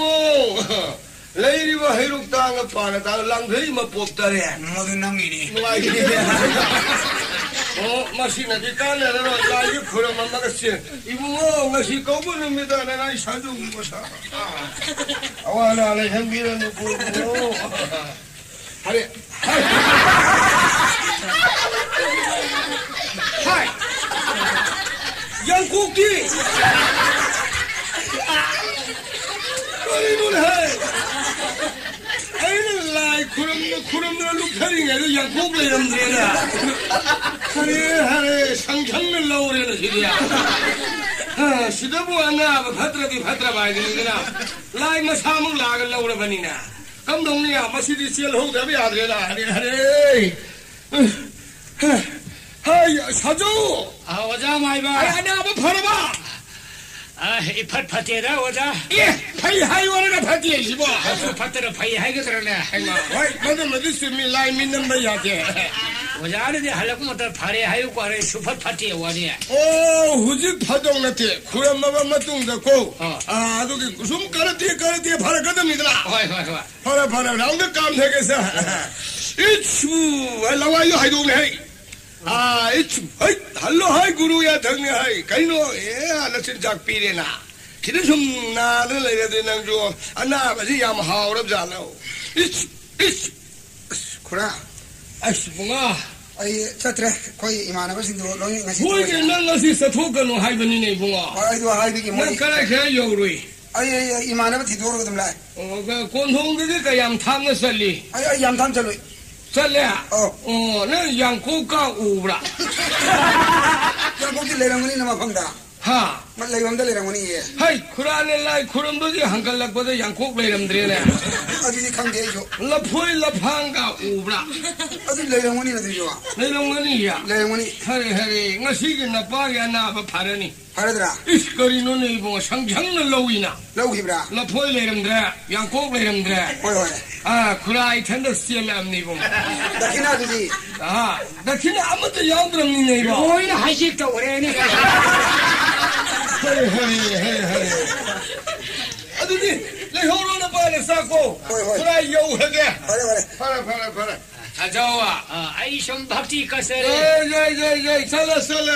ꯂꯩꯔꯤꯕ ꯍꯩꯔꯨꯛ ꯇꯥꯡꯅ ꯄꯥꯅ ꯇꯥꯡꯅ ꯂꯥꯡꯊꯩ ꯃꯄꯣꯞ ꯇꯔꯦꯠ꯫ ꯃꯗꯨ ꯅꯪꯒꯤꯅꯤ꯫ ꯅꯨꯡꯉꯥꯏꯈꯤꯗꯦ꯫ ꯑꯣ, ꯃꯁꯤꯅꯗꯤ ꯀꯥꯟꯅꯔꯔꯣꯏ꯫ ꯂꯥꯏꯒꯤ ꯈꯨꯔꯝ ꯑꯃꯒ ꯆꯦꯟ꯫ ꯏꯕꯨꯡꯉꯣ, ꯉꯁꯤ ꯀꯧꯕ ꯅꯨꯃꯤꯠꯇ ꯅꯅꯥꯏ ꯁꯥꯖꯧꯒꯤ ꯃꯁꯥ꯫ ꯑꯋꯥ ꯑꯅꯥ ꯂꯩꯍꯟꯕꯤꯔꯅꯨꯀꯣ ꯏꯕꯨꯡꯉꯣ꯫ ꯍꯥꯏꯔꯦ꯫ ꯍꯥꯏ꯫ ꯌꯥꯡꯀꯣꯛꯇꯤ꯫ ꯀꯔꯤꯅꯣꯅꯦ ꯍꯥꯏ? ꯑꯩꯅ ꯂꯥꯏ ꯈꯨꯔꯨꯝꯅ ꯈꯨꯔꯨꯝꯅ ꯂꯨꯞꯊꯔꯤꯉꯩꯗ ꯌꯥꯡꯀꯣꯛ ꯂꯩꯔꯝꯗ꯭ꯔꯦꯅ꯫ ꯍꯔꯦ ꯍꯔꯦ, ꯁꯪꯁꯪꯅ ꯂꯧꯔꯦꯅ ꯁꯤꯗꯤ꯫ ꯑ, ꯁꯤꯗꯕꯨ ꯑꯅꯥꯕ ꯐꯠꯇ꯭ꯔꯗꯤ ꯐꯠꯇ꯭ꯔꯕ ꯍꯥꯏꯗꯨꯅꯤꯗꯅ꯫ ꯂꯥꯏ ꯃꯁꯥꯃꯛ ꯂꯥꯛꯑꯒ ꯂꯧꯔꯕꯅꯤꯅ꯫ ꯀꯝꯗꯧꯅꯤ? ꯃꯁꯤꯗꯤ ꯆꯦꯜꯍꯧꯗꯕ ꯌꯥꯗ꯭ꯔꯦꯗ꯫ ꯍꯔꯦ, ꯍꯔꯦ꯫ ꯍꯥꯏ, ꯁꯥꯖꯧ꯫ ꯑ, ꯑꯣꯖꯥ ꯃꯥꯏꯕ꯫ ꯑꯩ ꯑꯅꯥꯕ ꯐꯔꯕ? ꯑ, ꯏꯐꯠ ꯐꯠꯇꯦꯗ, ꯑꯣꯖꯥ꯫ ꯑꯦ, ꯐꯩ ꯍꯥꯏꯌꯣꯔꯒ ꯐꯠꯇꯦ ꯍꯥꯏꯁꯤꯕꯣ? ꯑꯁꯨ ꯐꯠꯇꯅ ꯐꯩ ꯍꯥꯏꯒꯗ꯭ꯔꯅꯦ? ꯍꯩꯃꯥ, ꯍꯣꯏ, ꯃꯗꯨꯃꯗꯤ ꯆꯨꯝꯃꯤ, ꯂꯥꯏ ꯃꯤꯠ ꯅꯝꯕ ꯌꯥꯗꯦ꯫ ꯑꯣꯖꯥꯅꯗꯤ ꯍꯜꯂꯛꯄ ꯃꯇꯝꯗ ꯐꯔꯦ ꯍꯥꯏꯌꯨꯀꯣ, ꯍꯥꯏꯔꯦ ꯁꯨꯐꯠ ꯐꯠꯇꯦ ꯋꯥꯅꯤ꯫ ꯑꯣ, ꯍꯧꯖꯤꯛ ꯐꯗꯧ ꯅꯠꯇꯦ꯫ ꯈꯨꯔꯝꯃꯕ ꯃꯇꯨꯡꯗꯀꯣ꯫ ꯑꯥ꯫ ꯑꯥ, ꯑꯗꯨꯒꯤ ꯁꯨꯝ ꯀꯔꯦ ꯇꯦ, ꯀꯔꯦ ꯇꯦ ꯐꯔꯛꯀꯗꯕꯅꯤꯗꯅ꯫ ꯍꯣꯏ, ꯍꯣꯏ, ꯍꯣꯏ꯫ ꯐꯔꯦ, ꯐꯔꯦ, ꯐꯔꯦ꯫ ꯑꯃꯨꯛꯇ ꯀꯥꯝꯊꯒꯦꯁꯦ꯫ ꯏꯠꯁꯨ, ꯍꯥꯏ, ꯂꯋꯥꯏꯁꯨ ꯍꯥꯏꯗꯣꯛꯅꯦ, ꯍꯩ꯫ ꯑꯥ, ꯏꯠꯁꯨ, ꯍꯩ, ꯍꯜꯂꯣ, ꯍꯥꯏ, ꯒꯨꯔꯨ ꯌꯥꯊꯪꯅꯦ, ꯍꯥꯏ꯫ ꯀꯩꯅꯣ, ꯑꯦ, ꯅꯆꯤꯟꯖꯥꯛ ꯄꯤꯔꯦꯅ꯫ ꯁꯤꯗ ꯁꯨꯝ ꯅꯥꯗꯅ ꯂꯩꯔꯗꯤ ꯅꯪꯁꯨ ꯑꯅꯥꯕꯁꯤ ꯌꯥꯝ ꯍꯥꯎꯔꯕ ꯖꯥꯠꯂꯣ? ꯏꯁ, ꯏꯁ꯫ ꯑꯁ, ꯈꯨꯔꯥ꯫ ꯑꯁ, ꯏꯕꯨꯡꯉꯣ꯫ ꯑꯩ ꯆꯠꯇ꯭ꯔꯦ꯫ ꯑꯩꯈꯣꯏ ꯏꯃꯥꯟꯅꯕꯁꯤꯡꯗꯣ ꯂꯣꯏ ꯉꯁꯤ ꯍꯣꯏꯅꯦ, ꯇꯣꯛꯑꯦ꯫ ꯅꯪ ꯉꯁꯤ ꯆꯠꯊꯣꯛꯀꯅꯨ ꯍꯥꯏꯕꯅꯤꯅꯦ, ꯏꯕꯨꯡꯉꯣ꯫ ꯍꯣꯏ, ꯑꯩꯗꯣ ꯍꯥꯏꯕꯒꯤ ꯅꯪ ꯃꯣꯏ ꯀꯔꯥꯏ ꯀꯔꯥꯏ ꯌꯧꯔꯨꯏ? ꯑꯩ, ꯑꯩ, ꯑꯩ ꯏꯃꯥꯟꯅꯕ ꯊꯤꯗꯣꯛꯑꯒ ꯑꯗꯨꯝ ꯂꯥꯛꯑꯦ꯫ ꯑꯣ, ꯀ-, ꯀꯣꯟꯊꯣꯡꯗꯗꯤ ꯀꯌꯥꯝ ꯊꯥꯞꯅ ꯆꯠꯂꯤ? ꯑꯩ, ꯑꯩ ꯌꯥꯝ ꯊꯥꯞꯅ ꯆꯠꯂꯣꯏ꯫ ꯆꯠꯂꯦ? ꯑꯧ꯫ ꯑꯣ, ꯅꯪ ꯌꯥꯡꯀꯣꯛꯀ ꯎꯕ꯭ꯔꯥ? ꯌꯥꯡꯀꯣꯛꯇꯤ ꯂꯩꯔꯝꯒꯅꯤꯅ ꯃꯐꯝꯗ꯫ ꯍꯥ? ꯃ-, ꯂꯩꯐꯝꯗ ꯂꯩꯔꯝꯒꯅꯤꯌꯦ꯫ ꯍꯩ, ꯈꯨꯔꯥꯅ ꯂꯥꯏ ꯈꯨꯔꯨꯝꯕꯒꯤ ꯍꯪꯒꯠꯂꯛꯄꯗ ꯌꯥꯡꯀꯣꯛ ꯂꯩꯔꯝꯗ꯭ꯔꯦꯅꯦ꯫ ꯑꯗꯨꯗꯤ ꯈꯪꯗꯦ ꯑꯩꯁꯨ꯫ ꯂꯐꯣꯏ ꯂꯐꯥꯡꯒ ꯎꯕ꯭ꯔꯥ? ꯑꯗꯨ ꯂꯩꯔꯝꯒꯅꯤ ꯑꯗꯨꯁꯨ꯫ ꯂꯩꯔꯝꯒꯅꯤꯌꯦ꯫ ꯂꯩꯔꯝꯒꯅꯤ꯫ ꯍꯔꯦ, ꯍꯔꯦ, ꯉꯁꯤꯒꯤ ꯅꯄꯥꯒꯤ ꯑꯅꯥꯕ ꯐꯔꯅꯤ꯫ ꯐꯔꯗ꯭ꯔꯥ? ꯏꯁ, ꯀꯔꯤꯅꯣꯅꯦ ꯏꯕꯨꯡꯉꯣ, ꯁꯪꯁꯪꯅ ꯂꯧꯏꯅ꯫ ꯂꯧꯈꯤꯕ꯭ꯔꯥ? ꯂꯐꯣꯏ ꯂꯩꯔꯝꯗ꯭ꯔꯦ, ꯌꯥꯡꯀꯣꯛ ꯂꯩꯔꯝꯗ꯭ꯔꯦ꯫ ꯍꯣꯏ, ꯍꯣꯏ꯫ ꯑꯥ, ꯈꯨꯔꯥ ꯏꯊꯟꯗ ꯆꯦꯜꯂꯛꯑꯕꯅꯤ ꯏꯕꯨꯡꯉꯣ꯫ ꯗꯈꯤꯅꯥꯗꯨꯗꯤ? ꯑꯥ, ꯗꯈꯤꯅꯥ ꯑꯃꯠꯇ ꯌꯥꯎꯗ꯭ꯔꯕꯅꯤꯅꯦ ꯏꯕꯣ꯫ ꯂꯣꯏꯅ ꯍꯥꯏꯖꯦꯛ ꯇꯧꯈ꯭ꯔꯦꯅꯦ꯫ ꯍꯩ, ꯍꯩ, ꯍꯩ, ꯍꯩ꯫ ꯑꯗꯨꯗꯤ ꯂꯩꯍꯧꯔꯣ ꯅꯄꯥꯅ ꯆꯥꯛꯀꯣ꯫ ꯍꯣꯏ, ꯍꯣꯏ꯫ ꯈꯨꯔꯥ ꯌꯧꯈ꯭ꯔꯒꯦ꯫ ꯐꯔꯦ, ꯐꯔꯦ꯫ ꯐꯔꯦ, ꯐꯔꯦ, ꯐꯔꯦ꯫ ꯊꯥꯖꯧ꯫ ꯑ, ꯑꯩ ꯁꯨꯝ ꯚꯛꯇꯤ ꯀꯠꯆꯔꯦ꯫ ꯌꯥꯏ, ꯌꯥꯏ, ꯌꯥꯏ, ꯌꯥꯏ, ꯆꯠꯂꯣ, ꯆꯠꯂꯣ꯫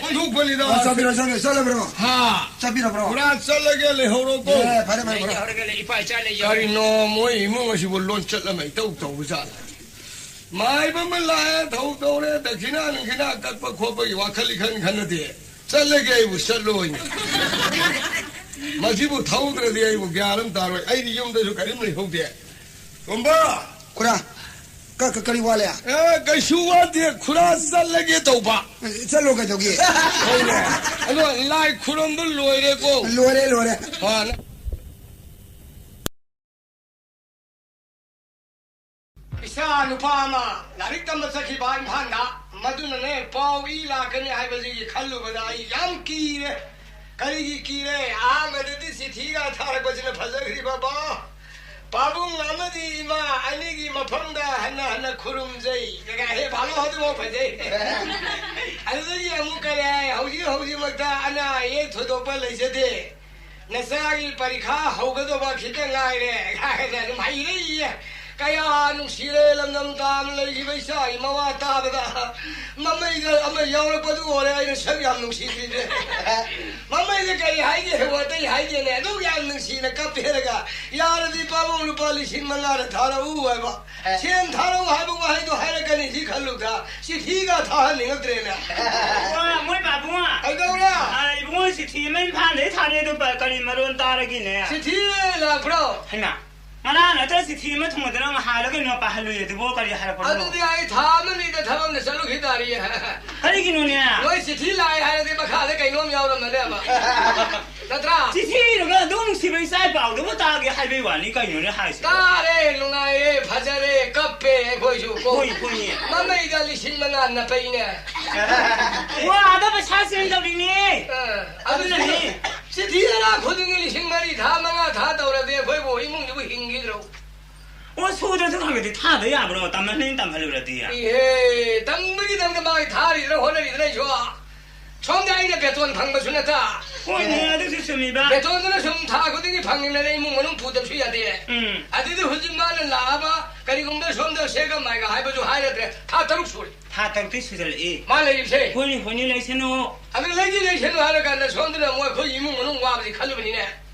ꯑꯣꯟꯊꯣꯛꯄꯅꯤꯗ꯫ ꯑ, ꯆꯠꯄꯤꯔꯣ, ꯆꯠꯄꯤꯔꯣ, ꯆꯠꯂꯕ꯭ꯔꯣ? ꯍꯥ꯫ ꯆꯠꯄꯤꯔꯕ꯭ꯔꯣ? ꯄꯨꯔꯥ ꯆꯠꯂꯒꯦ, ꯂꯩꯍꯧꯔꯣꯀꯣ꯫ ꯑꯦ, ꯐꯔꯦ, ꯐꯔꯦ, ꯐꯔꯦ꯫ ꯂꯩꯍꯧꯔꯒꯦ, ꯂꯩ-, ꯏꯄꯥ ꯏꯆꯥ ꯂꯩꯖꯧ꯫ ꯀꯔꯤꯅꯣ, ꯃꯣꯏ ꯏꯃꯨꯡ ꯑꯁꯤꯕꯨ ꯂꯣꯟ ꯆꯠ ꯑꯃ ꯏꯇꯧ ꯇꯧꯕ ꯖꯥꯠꯂ? ꯃꯥꯏꯕ ꯑꯃ ꯂꯥꯛꯑꯦ, ꯊꯧ ꯇꯧꯔꯦ, ꯗꯈꯤꯅꯥ ꯅꯨꯡꯈꯤꯅꯥ ꯀꯠꯄ ꯈꯣꯠꯄꯒꯤ ꯋꯥꯈꯜ ꯏꯈꯟ ꯈꯟꯅꯗꯦ꯫ ꯆꯠꯂꯒꯦ ꯑꯩꯕꯨ ꯆꯠꯂꯣꯏꯅꯦ꯫ ꯃꯁꯤꯕꯨ ꯊꯧꯗ꯭ꯔꯗꯤ ꯑꯩꯕꯨ ꯒ꯭ꯌꯥꯟ ꯑꯃ ꯇꯥꯔꯣꯏ꯫ ꯑꯩꯗꯤ ꯌꯨꯝꯗꯁꯨ ꯀꯔꯤꯝ ꯂꯩꯍꯧꯗꯦ꯫ ꯇꯣꯝꯕ! ꯈꯨꯔꯥ, ꯀ-, ꯀ-, ꯀꯔꯤ ꯋꯥꯠꯂꯦ? ꯑꯦ, ꯀꯩꯁꯨ ꯋꯥꯠꯇꯦ, ꯈꯨꯔꯥ ꯆꯠꯂꯒꯦ ꯇꯧꯕ꯫ ꯆꯠꯂꯣ ꯀꯩꯗꯧꯒꯦ? ꯍꯣꯏꯅꯦ꯫ ꯑꯗꯣ ꯂꯥꯏ ꯈꯨꯔꯨꯝꯕ ꯂꯣꯏꯔꯦꯀꯣ? ꯂꯣꯏꯔꯦ, ꯂꯣꯏꯔꯦ꯫ ꯑ, ꯅ- ꯏꯆꯥ ꯅꯨꯄꯥ ꯑꯃ ꯂꯥꯏꯔꯤꯛ ꯇꯝꯕ ꯆꯠꯈꯤꯕ ꯏꯝꯐꯥꯜꯗ꯫ ꯃꯗꯨꯅꯅꯦ, ꯄꯥꯎ ꯏ ꯂꯥꯛꯀꯅꯤ ꯍꯥꯏꯕꯁꯤꯒꯤ ꯈꯜꯂꯨꯕꯗ ꯑꯩ ꯌꯥꯝ ꯀꯤꯔꯦ꯫ ꯀꯔꯤꯒꯤ ꯀꯤꯔꯦ? ꯑꯍꯥꯟꯕꯗꯗꯤ ꯆꯤꯊꯤꯒ ꯊꯥꯔꯛꯄꯁꯤꯅ ꯐꯖꯈ꯭ꯔꯤꯕ ꯕꯥ꯫ ꯄꯥꯕꯨꯡ ꯑꯃꯗꯤ ꯏꯃꯥ ꯑꯅꯤꯒꯤ ꯃꯐꯝꯗ ꯍꯟꯅ ꯍꯟꯅ ꯈꯨꯔꯨꯝꯖꯩ꯫ ꯀꯀꯥ, ꯍꯦ, ꯐꯥꯂꯣ ꯑꯗꯨꯐꯥꯎ ꯐꯖꯩ꯫ ꯑꯗꯨꯗꯒꯤ ꯑꯃꯨꯛ ꯀꯔꯤ ꯍꯥꯏ? ꯍꯧꯖꯤꯛ ꯍꯧꯖꯤꯛꯃꯛꯇ ꯑꯅꯥ ꯑꯌꯦꯛ ꯊꯣꯏꯗꯣꯛꯄ ꯂꯩꯖꯗꯦ꯫ ꯅꯆꯥꯒꯤ ꯄꯔꯤꯈꯥ ꯍꯧꯒꯗꯧꯕ ꯈꯤꯇ ꯉꯥꯏꯔꯦ꯫ ꯀꯥꯏꯅ ꯑꯗꯨꯝ ꯍꯩꯔꯛꯏꯌꯦ꯫ ꯀꯌꯥ ꯅꯨꯡꯁꯤꯔꯦ ꯂꯝꯗꯝ ꯇꯥꯝꯅ ꯂꯩꯈꯤꯕ ꯏꯆꯥꯒꯤ ꯃꯋꯥ ꯇꯥꯕꯗ꯫ ꯃꯃꯩꯗ ꯑꯃ ꯌꯥꯎꯔꯛꯄꯗꯨ ꯑꯣꯏꯔꯦ ꯑꯩꯅ ꯁꯛ ꯌꯥꯝ ꯅꯨꯡꯁꯤꯗ꯭ꯔꯤꯁꯦ꯫ ꯃꯃꯩꯗ ꯀꯔꯤ ꯍꯥꯏꯒꯦ? ꯋꯥꯇꯩ ꯍꯥꯏꯒꯦꯅꯦ꯫ ꯑꯗꯨꯛ ꯌꯥꯝ ꯅꯨꯡꯁꯤꯅ ꯀꯞꯄꯦꯔꯒ ꯌꯥꯔꯗꯤ ꯄꯥꯕꯨꯡ ꯂꯨꯄꯥ ꯂꯤꯁꯤꯡ ꯃꯉꯥꯗ ꯊꯥꯔꯛꯎ ꯍꯥꯏꯕ꯫ ꯑꯦ꯫ ꯁꯦꯟ ꯊꯥꯔꯛꯎ ꯍꯥꯏꯕ ꯋꯥꯍꯩꯗꯣ ꯍꯥꯏꯔꯛꯀꯅꯤ ꯁꯤ ꯈꯜꯂꯨꯗ ꯆꯤꯊꯤꯒ ꯊꯥꯍꯟꯅꯤꯡꯉꯛꯇ꯭ꯔꯦꯅꯦ꯫ ꯋꯥ, ꯃꯣꯏ ꯄꯥꯕꯨꯡ꯫ ꯀꯩꯗꯧꯔꯦ? ꯑ, ꯏꯕꯨꯡꯉꯣ ꯆꯤꯊꯤ ꯑꯃ ꯏꯝꯐꯥꯜꯗꯩ ꯊꯥꯔꯛꯑꯦ ꯑꯗꯣ ꯄ-, ꯀꯔꯤ ꯃꯔꯣꯟ ꯇꯥꯔꯒꯦꯅꯦ? ꯆꯤꯊꯤ ꯂꯥꯛꯄ꯭ꯔꯣ? ꯍꯩꯃꯥ, ꯉꯔꯥꯡ ꯅꯠꯇ꯭ꯔ ꯆꯤꯊꯤ ꯑꯃ ꯊꯨꯡꯉꯗꯅ ꯉꯍꯥꯟꯂ ꯀꯩꯅꯣ ꯄꯥꯍꯜꯂꯨꯏ ꯑꯗꯨꯕꯨ ꯀꯔꯤ ꯍꯥꯏꯔꯛꯄꯅꯣ? ꯑꯗꯨꯗꯤ ꯑꯩ ꯊꯥ ꯑꯃꯅꯤꯗ ꯊꯕꯛ ꯑꯃꯗ ꯆꯠꯂꯨꯈꯤ ꯇꯥꯔꯤꯌꯦ꯫ ꯀꯔꯤꯒꯤꯅꯣꯅꯦ? ꯅꯣꯏ ꯆꯤꯊꯤ ꯂꯥꯛꯑꯦ ꯍꯥꯏꯔꯗꯤ ꯃꯈꯥꯗ ꯀꯩꯅꯣꯝ ꯌꯥꯎꯔꯝꯃꯅꯦꯕ꯫ ꯅꯠꯇ꯭ꯔꯥ? ꯆꯤꯊꯤ ꯏꯔꯒ ꯑꯗꯨꯝ ꯅꯨꯡꯁꯤꯕ ꯏꯆꯥ ꯏ ꯄꯥꯎꯗꯨꯕꯨ ꯇꯥꯒꯦ ꯍꯥꯏꯕꯩ ꯋꯥꯅꯤ ꯀꯩꯅꯣꯅꯦ ꯍꯥꯏꯁꯤꯕꯣ? ꯇꯥꯔꯦ, ꯅꯨꯡꯉꯥꯏꯔꯦ, ꯐꯖꯔꯦ, ꯀꯞꯄꯦ ꯑꯩꯈꯣꯏꯁꯨ ꯀꯣ꯫ ꯍꯣꯏ, ꯍꯣꯏꯅꯦ꯫ ꯃꯃꯩꯗ ꯂꯤꯁꯤꯡ ꯃꯉꯥ ꯅꯞꯄꯛꯏꯅꯦ꯫ ꯋꯥꯗ ꯄꯩꯁꯥ ꯆꯦꯟꯗꯧꯔꯤꯅꯦ꯫ ꯑ, ꯑꯗꯨꯅꯅꯦ꯫ ꯑꯗꯨꯅꯅꯦ꯫ ꯆꯤꯊꯤ ꯇꯔꯥ ꯈꯨꯗꯤꯡꯒꯤ ꯂꯤꯁꯤꯡ ꯃꯔꯤ ꯊꯥ, ꯃꯉꯥ ꯊꯥ ꯇꯧꯔꯗꯤ ꯑꯩꯈꯣꯏꯕꯨ ꯏꯃꯨꯡꯁꯤꯕꯨ ꯍꯤꯡꯈꯤꯗ꯭ꯔꯣ? ꯑꯣ, ꯁꯨꯗ꯭ꯔꯁꯨ ꯈꯔ ꯈꯔꯗꯤ ꯊꯥꯗ ꯌꯥꯕ꯭ꯔꯣ? ꯇꯝꯍꯟꯅꯤꯡ ꯇꯝꯍꯜꯂꯨꯔꯗꯤ꯫ ꯏꯍꯦ, ꯇꯝꯕꯒꯤꯗꯃꯛꯇ ꯃꯥꯒꯤ ꯊꯥꯔꯤꯗꯅ ꯍꯣꯠꯅꯔꯤꯗꯅ ꯑꯩꯁꯨ꯫ ꯁꯣꯝꯗ ꯑꯩꯅ ꯕꯦꯇꯣꯟ ꯐꯪꯕꯁꯨ ꯅꯠꯇ꯫ ꯍꯣꯏꯅꯦ, ꯑꯗꯨꯁꯨ ꯆꯨꯝꯃꯤꯕ꯫ ꯕꯦꯇꯣꯟꯗꯨꯅ ꯁꯨꯝ ꯊꯥ ꯈꯨꯗꯤꯡꯒꯤ ꯐꯪꯉꯤꯕꯅꯤꯅ ꯏꯃꯨꯡ ꯃꯅꯨꯡ ꯄꯨꯗꯕꯁꯨ ꯌꯥꯗꯦ꯫ ꯎꯝ꯫ ꯑꯗꯨꯗꯤ ꯍꯧꯖꯤꯛ ꯃꯥꯅ ꯂꯥꯛꯑꯕ ꯀꯔꯤꯒꯨꯝꯕ ꯁꯣꯝꯗ ꯁꯦꯒ ꯃꯥꯏꯒ ꯍꯥꯏꯕꯁꯨ ꯍꯥꯏꯔꯗ꯭ꯔꯦ꯫ ꯊꯥ ꯇꯔꯨꯛ ꯁꯨꯔꯦ꯫ ꯊꯥ ꯇꯔꯨꯛꯇꯤ ꯁꯨꯖꯜꯂꯛꯏ꯫ ꯃꯥ ꯂꯩꯔꯤꯕꯁꯦ꯫ ꯍꯣꯏꯅꯦ, ꯍꯣꯏꯅꯦ, ꯂꯩꯁꯅꯨ꯫ ꯑꯗꯨ ꯂꯩꯗꯤ ꯂꯩꯁꯅꯨ ꯍꯥꯏꯔꯀꯥꯟꯗ ꯁꯣꯝꯗꯅ ꯑꯃꯨꯛ ꯑꯩꯈꯣꯏ ꯏꯃꯨꯡ ꯃꯅꯨꯡ ꯋꯥꯕꯁꯤ ꯈꯜꯂꯨꯕꯅꯤꯅꯦ꯫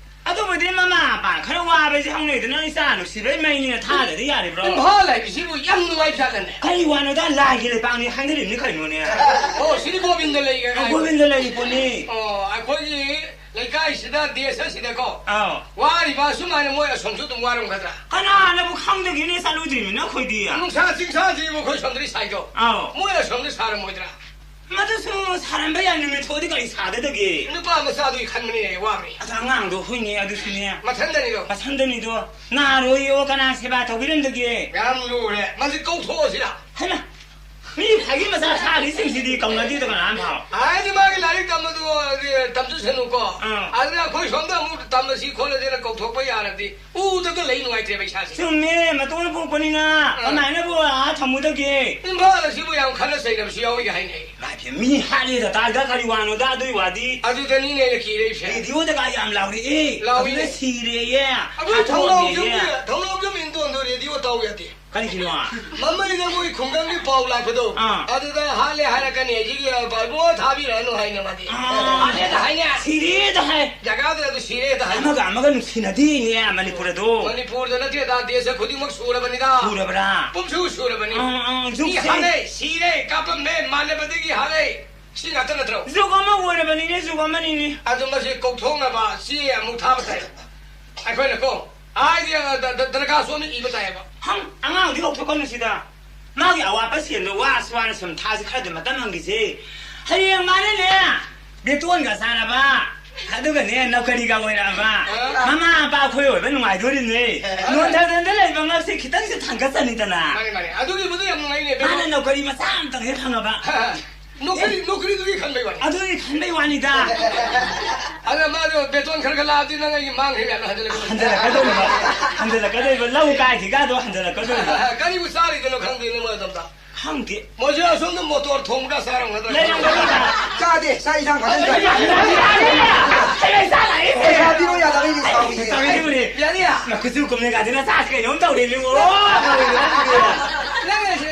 ꯑꯗꯨꯕꯨꯗꯤ ꯃꯃꯥ ꯃꯄꯥ ꯈꯔ ꯋꯥꯕꯁꯦ ꯍꯧꯅꯩꯗꯅ, ꯏꯆꯥ ꯅꯨꯡꯁꯤꯕꯩ ꯃꯩꯅꯤꯅ ꯊꯥꯗꯗꯤ ꯌꯥꯔꯤꯕ꯭ꯔꯣ? ꯏꯝꯐꯥꯜ ꯍꯥꯏꯕꯁꯤꯕꯨ ꯌꯥꯝ ꯅꯨꯡꯉꯥꯏꯕ ꯖꯥꯠꯂꯅꯦ꯫ ꯀꯔꯤ ꯋꯥꯅꯣꯗ, ꯂꯥꯏꯒꯤ ꯂꯩꯄꯥꯛꯅꯤ ꯍꯥꯏꯅꯔꯤꯕꯅꯤ ꯀꯩꯅꯣꯅꯦ꯫ ꯑꯣ, ꯁꯤꯗꯤ ꯒꯣꯕꯤꯟꯗ ꯂꯩꯒ ꯑ, ꯒꯣꯕꯤꯟꯗ ꯂꯩꯔꯤ ꯄꯣꯠꯅꯤ꯫ ꯑꯣ, ꯑꯩꯈꯣꯏꯒꯤ ꯂꯩꯀꯥꯏꯁꯤꯗ, ꯗꯦꯁ ꯑꯁꯤꯗꯀꯣ, ꯑꯥꯎ꯫ ꯋꯥꯔꯤꯕ ꯑꯁꯨꯃꯥꯏꯅ ꯃꯣꯏ ꯑꯁꯣꯝꯁꯨ ꯑꯗꯨꯝ ꯋꯥꯔꯝꯒꯗ꯭ꯔꯥ? ꯀꯅꯥꯅꯕꯨ ꯈꯪꯗꯒꯦꯅꯦ, ꯆꯠꯂꯨꯗ꯭ꯔꯤꯕꯅꯤꯅ ꯑꯩꯈꯣꯏꯗꯤ꯫ ꯅꯨꯡꯁꯥ ꯆꯤꯡꯁꯥꯁꯤꯕꯨ ꯑꯩꯈꯣꯏ ꯁꯣꯝꯗꯗꯤ ꯁꯥꯏꯗꯣ꯫ ꯑꯥꯎ꯫ ꯃꯣꯏ ꯑꯁꯣꯝꯗ ꯁꯥꯔꯝꯃꯣꯏꯗ꯭ꯔꯥ? ꯃꯗꯨꯁꯨ ꯁꯥꯔꯝꯕ ꯌꯥꯏ, ꯅꯨꯃꯤꯠ ꯊꯣꯛꯑꯗꯤ ꯀꯔꯤ ꯁꯥꯗꯗꯒꯦ? ꯅꯨꯄꯥ ꯃꯆꯥꯗꯨꯒꯤ ꯈꯟꯕꯅꯤꯅꯦ, ꯋꯥꯕꯅꯤ꯫ ꯑꯗ ꯑꯉꯥꯡꯗꯣ ꯍꯣꯏꯅꯦ, ꯑꯗꯨꯁꯨꯅꯦ꯫ ꯃꯊꯟꯗꯅꯤꯗꯣ꯫ ꯃꯊꯟꯗꯅꯤꯗꯣ꯫ ꯅꯥꯔꯣꯏꯌꯣ, ꯀꯅꯥ ꯁꯦꯕꯥ ꯇꯧꯕꯤꯔꯝꯗꯒꯦ? ꯌꯥꯝ ꯂꯨꯔꯦ꯫ ꯃꯁꯤ ꯀꯧꯊꯣꯛꯑꯁꯤꯔꯥ? ꯍꯩꯃꯥ! ꯃꯤ ꯐꯥꯒꯤ ꯃꯆꯥ ꯁꯥꯔꯤꯁꯤꯡꯁꯤꯗꯤ ꯀꯧꯅꯗꯦꯗ ꯀꯅꯥꯝ ꯐꯥꯎ꯫ ꯍꯥꯏꯗꯤ ꯃꯥꯒꯤ ꯂꯥꯏꯔꯤꯛ ꯇꯝꯕꯗꯨ, ꯑ, ꯇꯝꯖꯁꯅꯨꯀꯣ꯫ ꯑꯥ꯫ ꯑꯗꯨꯅ ꯑꯩꯈꯣꯏ ꯁꯣꯝꯗ ꯑꯃꯨꯛ ꯇꯝꯃꯁꯤ ꯈꯣꯠꯂꯁꯤꯅ ꯀꯧꯊꯣꯛꯄ ꯌꯥꯔꯗꯤ ꯎꯗꯒ ꯂꯩ ꯅꯨꯡꯉꯥꯏꯇ꯭ꯔꯦꯕ ꯏꯁꯥꯁꯦ꯫ ꯆꯨꯝꯃꯦ, ꯃꯇꯣꯟ ꯄꯣꯛꯄꯅꯤꯅ ꯑꯥ꯫ ꯀꯃꯥꯏꯅꯕꯨ ꯑꯥ ꯊꯝꯃꯨꯗꯒꯦ? ꯏꯝꯐꯥꯜ ꯑꯁꯤꯕꯨ ꯌꯥꯝ ꯈꯠꯅ ꯆꯩꯅꯕꯁꯨ ꯌꯥꯎꯏꯒ ꯍꯥꯏꯅꯩ꯫ ꯏꯃꯥꯏ ꯄꯦꯝ, ꯃꯤ ꯍꯥꯠꯂꯦꯗ ꯇꯥꯏꯗ, ꯀꯔꯤ ꯋꯥꯅꯣꯗ ꯑꯗꯨꯏ ꯋꯥꯗꯤ? ꯑꯗꯨꯗꯅꯤꯅꯦ ꯑꯩꯅ ꯀꯤꯔꯛꯏꯁꯦ꯫ ꯔꯦꯗꯤꯑꯣꯗꯒ ꯌꯥꯝ ꯂꯥꯎꯔꯛꯑꯦ꯫ ꯂꯥꯎꯏꯅꯦ꯫ ꯑꯗꯨꯗ ꯁꯤꯔꯦꯌꯦ꯫ ꯑꯩꯈꯣꯏ ꯊꯧꯅꯥꯎꯖꯝꯒꯤ, ꯍꯥꯠꯇꯣꯛꯑꯝꯃꯦꯌꯦ꯫ ꯊꯧꯅꯥꯎꯖꯝ ꯏꯟꯗꯣꯟꯗꯣ ꯔꯦꯗꯤꯑꯣ ꯇꯥꯎ ꯌꯥꯗꯦ꯫ ꯀꯔꯤꯒꯤꯅꯣ? ꯃꯃꯩꯗ ꯃꯣꯏ ꯈꯨꯡꯒꯪꯒꯤ ꯄꯥꯎ ꯂꯥꯛꯄꯗꯣ, ꯑꯥ꯫ ꯑꯗꯨꯗ ꯍꯥꯠꯂꯦ ꯍꯥꯏꯔꯛꯀꯅꯤ, ꯑꯩꯁꯤꯒꯤ, ꯑ, ꯏꯕꯨꯡꯉꯣ ꯊꯥꯕꯤꯔꯛꯑꯅꯨ ꯍꯥꯏꯅ ꯃꯥꯗꯤ꯫ ꯑꯥ꯫ ꯍꯥꯠꯂꯦꯗ ꯍꯥꯏꯅꯦ꯫ ꯁꯤꯔꯦꯗ ꯍꯥꯏ꯫ ꯖꯒꯥꯗꯨꯗ ꯑꯗꯨ ꯁꯤꯔꯦꯗ ꯍꯥꯏ꯫ ꯑꯃꯒ ꯑꯃꯒ ꯅꯨꯡꯁꯤꯅꯗꯦꯅꯦ ꯃꯅꯤꯄꯨꯔ ꯑꯗꯣ꯫ ꯃꯅꯤꯄꯨꯔꯗ ꯅꯠꯇꯦꯗ, ꯗꯦꯁ ꯈꯨꯗꯤꯡꯃꯛ ꯁꯨꯔꯕꯅꯤꯗ꯫ ꯁꯨꯔꯕ꯭ꯔꯥ? ꯄꯨꯝꯁꯨ ꯁꯨꯔꯕꯅꯤ꯫ ꯑꯥ, ꯑꯥ, ꯃꯤ ꯖꯨꯛꯁꯦ꯫ ꯍꯥꯠꯂꯦ, ꯁꯤꯔꯦ, ꯀꯥꯞꯄꯝꯃꯦ, ꯃꯥꯟꯅꯕꯗꯒꯤ ꯍꯥꯠꯂꯦ꯫ ꯁꯤ ꯉꯥꯛꯇ ꯅꯠꯇ꯭ꯔꯣ? ꯖꯨꯛ ꯑꯃ ꯑꯣꯏꯔꯕꯅꯤꯅꯦ, ꯖꯨꯛ ꯑꯃꯅꯤꯅꯦ꯫ ꯑꯗꯨ ꯃꯁꯤ ꯀꯧꯊꯣꯛꯅꯕ ꯆꯦ ꯑꯃꯨꯛ ꯊꯥꯕ ꯇꯥꯏ꯫ ꯑꯩꯈꯣꯏꯅ ꯀꯣ, ꯍꯥꯏꯗꯤ, ꯑ, ꯗ-, ꯗ-, ꯗꯔꯈꯥꯁ ꯑꯃ ꯏꯕ ꯇꯥꯏꯌꯦꯕ꯫ ꯍꯝ, ꯑꯉꯥꯡꯗꯤ ꯂꯧꯊꯣꯛꯀꯅꯨ ꯁꯤꯗ꯫ ꯃꯥꯒꯤ ꯑꯋꯥꯠꯄ ꯁꯦꯜꯗꯣ ꯋꯥꯁꯨ ꯋꯥꯅ ꯁꯨꯝ ꯊꯥꯁꯤ, ꯈꯔꯗꯤ ꯃꯇꯝ ꯍꯪꯈꯤꯁꯤ꯫ ꯍꯌꯦꯡ ꯃꯥꯅꯅꯦ, ꯕꯦꯇꯣꯟꯒ ꯆꯥꯔꯕ, ꯑꯗꯨꯒꯅꯦ, ꯅꯧꯀꯔꯤꯒ ꯑꯣꯏꯔꯛꯑꯕ, ꯑ꯫ ꯃꯃꯥ ꯃꯄꯥ ꯑꯩꯈꯣꯏ ꯑꯣꯏꯕ ꯅꯨꯡꯉꯥꯏꯗꯣꯔꯤꯅꯦ꯫ ꯑ꯫ ꯅꯣꯟꯊꯗꯅ ꯂꯩꯕ ꯉꯛꯁꯦ ꯈꯤꯇꯪꯁꯦ ꯊꯥꯡꯒꯠꯆꯅꯤꯗꯅ꯫ ꯃꯥꯅꯦ, ꯃꯥꯅꯦ꯫ ꯑꯗꯨꯒꯤꯕꯨꯗꯤ ꯌꯥꯝ ꯅꯨꯡꯉꯥꯏꯅꯦ, ꯃꯥꯅ ꯕꯦꯇꯣꯟ꯫ ꯅꯧꯀꯔꯤ ꯃꯆꯥ ꯑꯝꯇꯪ ꯍꯦꯛ ꯐꯪꯉꯕ꯫ ꯅꯣꯀꯔꯤ, ꯑꯦ꯫ ꯅꯣꯀꯔꯤꯗꯨꯒꯤ ꯈꯟꯕꯩ ꯋꯥꯅꯤ꯫ ꯑꯗꯨꯒꯤ ꯈꯟꯕꯩ ꯋꯥꯅꯤꯗ꯫ ꯑꯗ ꯃꯥꯗꯣ ꯕꯦꯇꯣꯟ ꯈꯔ ꯈꯔ ꯂꯥꯛꯑꯗꯤ ꯅꯪ ꯑꯩꯒꯤ ꯃꯥꯡꯈ꯭ꯔꯤꯕ ꯃꯌꯥꯝꯗꯣ ꯍꯟꯖꯤꯜꯂꯛꯀꯅꯤ꯫ ꯍꯟꯖꯤꯜꯂꯛꯀꯗꯣꯏꯅꯦꯕ꯫ ꯍꯟꯖꯤꯜꯂꯛꯀꯗꯣꯏꯕ꯫ ꯂꯧ ꯀꯥꯏꯗ꯭ꯔꯤꯀꯥꯟꯗꯣ ꯍꯟꯖꯤꯜꯂꯛꯀꯗꯣꯏꯅꯦꯕ꯫ ꯀꯔꯤꯕꯨ ꯆꯥꯔꯤꯕꯅꯣ ꯈꯪꯗꯦꯅꯦ ꯃꯣꯏ ꯑꯗꯣꯝꯗ꯫ ꯈꯪꯗꯦ꯫ ꯃꯣꯏꯁꯨ ꯑꯁꯣꯝꯗ ꯃꯣꯇꯣꯔ ꯊꯣꯡꯕꯒ ꯆꯥꯔꯝꯒꯗ꯭ꯔꯥ? ꯂꯩꯔꯝꯒꯗ꯭ꯔꯥ? ꯆꯥꯗꯦ, ꯆꯥꯛ ꯏꯟꯁꯥꯡ ꯐꯖꯅ ꯆꯥꯏ꯫ ꯆꯥꯔꯦ꯫ ꯑꯩ ꯆꯥ ꯂꯥꯛꯏꯅꯦ꯫ ꯄꯩꯁꯥ ꯄꯤꯔꯣ ꯌꯥꯗꯕꯩꯅꯦ ꯁꯥꯎꯔꯤꯁꯦ꯫ ꯁꯥꯎꯔꯤꯁꯤꯕꯨꯅꯦ꯫ ꯌꯥꯅꯤ꯫ ꯃꯈꯨꯠꯁꯨ ꯀꯨꯝꯅ ꯀꯥꯁꯤꯅ ꯆꯥꯁꯤ ꯀꯩꯅꯣꯝ ꯇꯧꯔꯦ, ꯏꯕꯨꯡꯉꯣ꯫ ꯅꯪ ꯉꯁꯤ,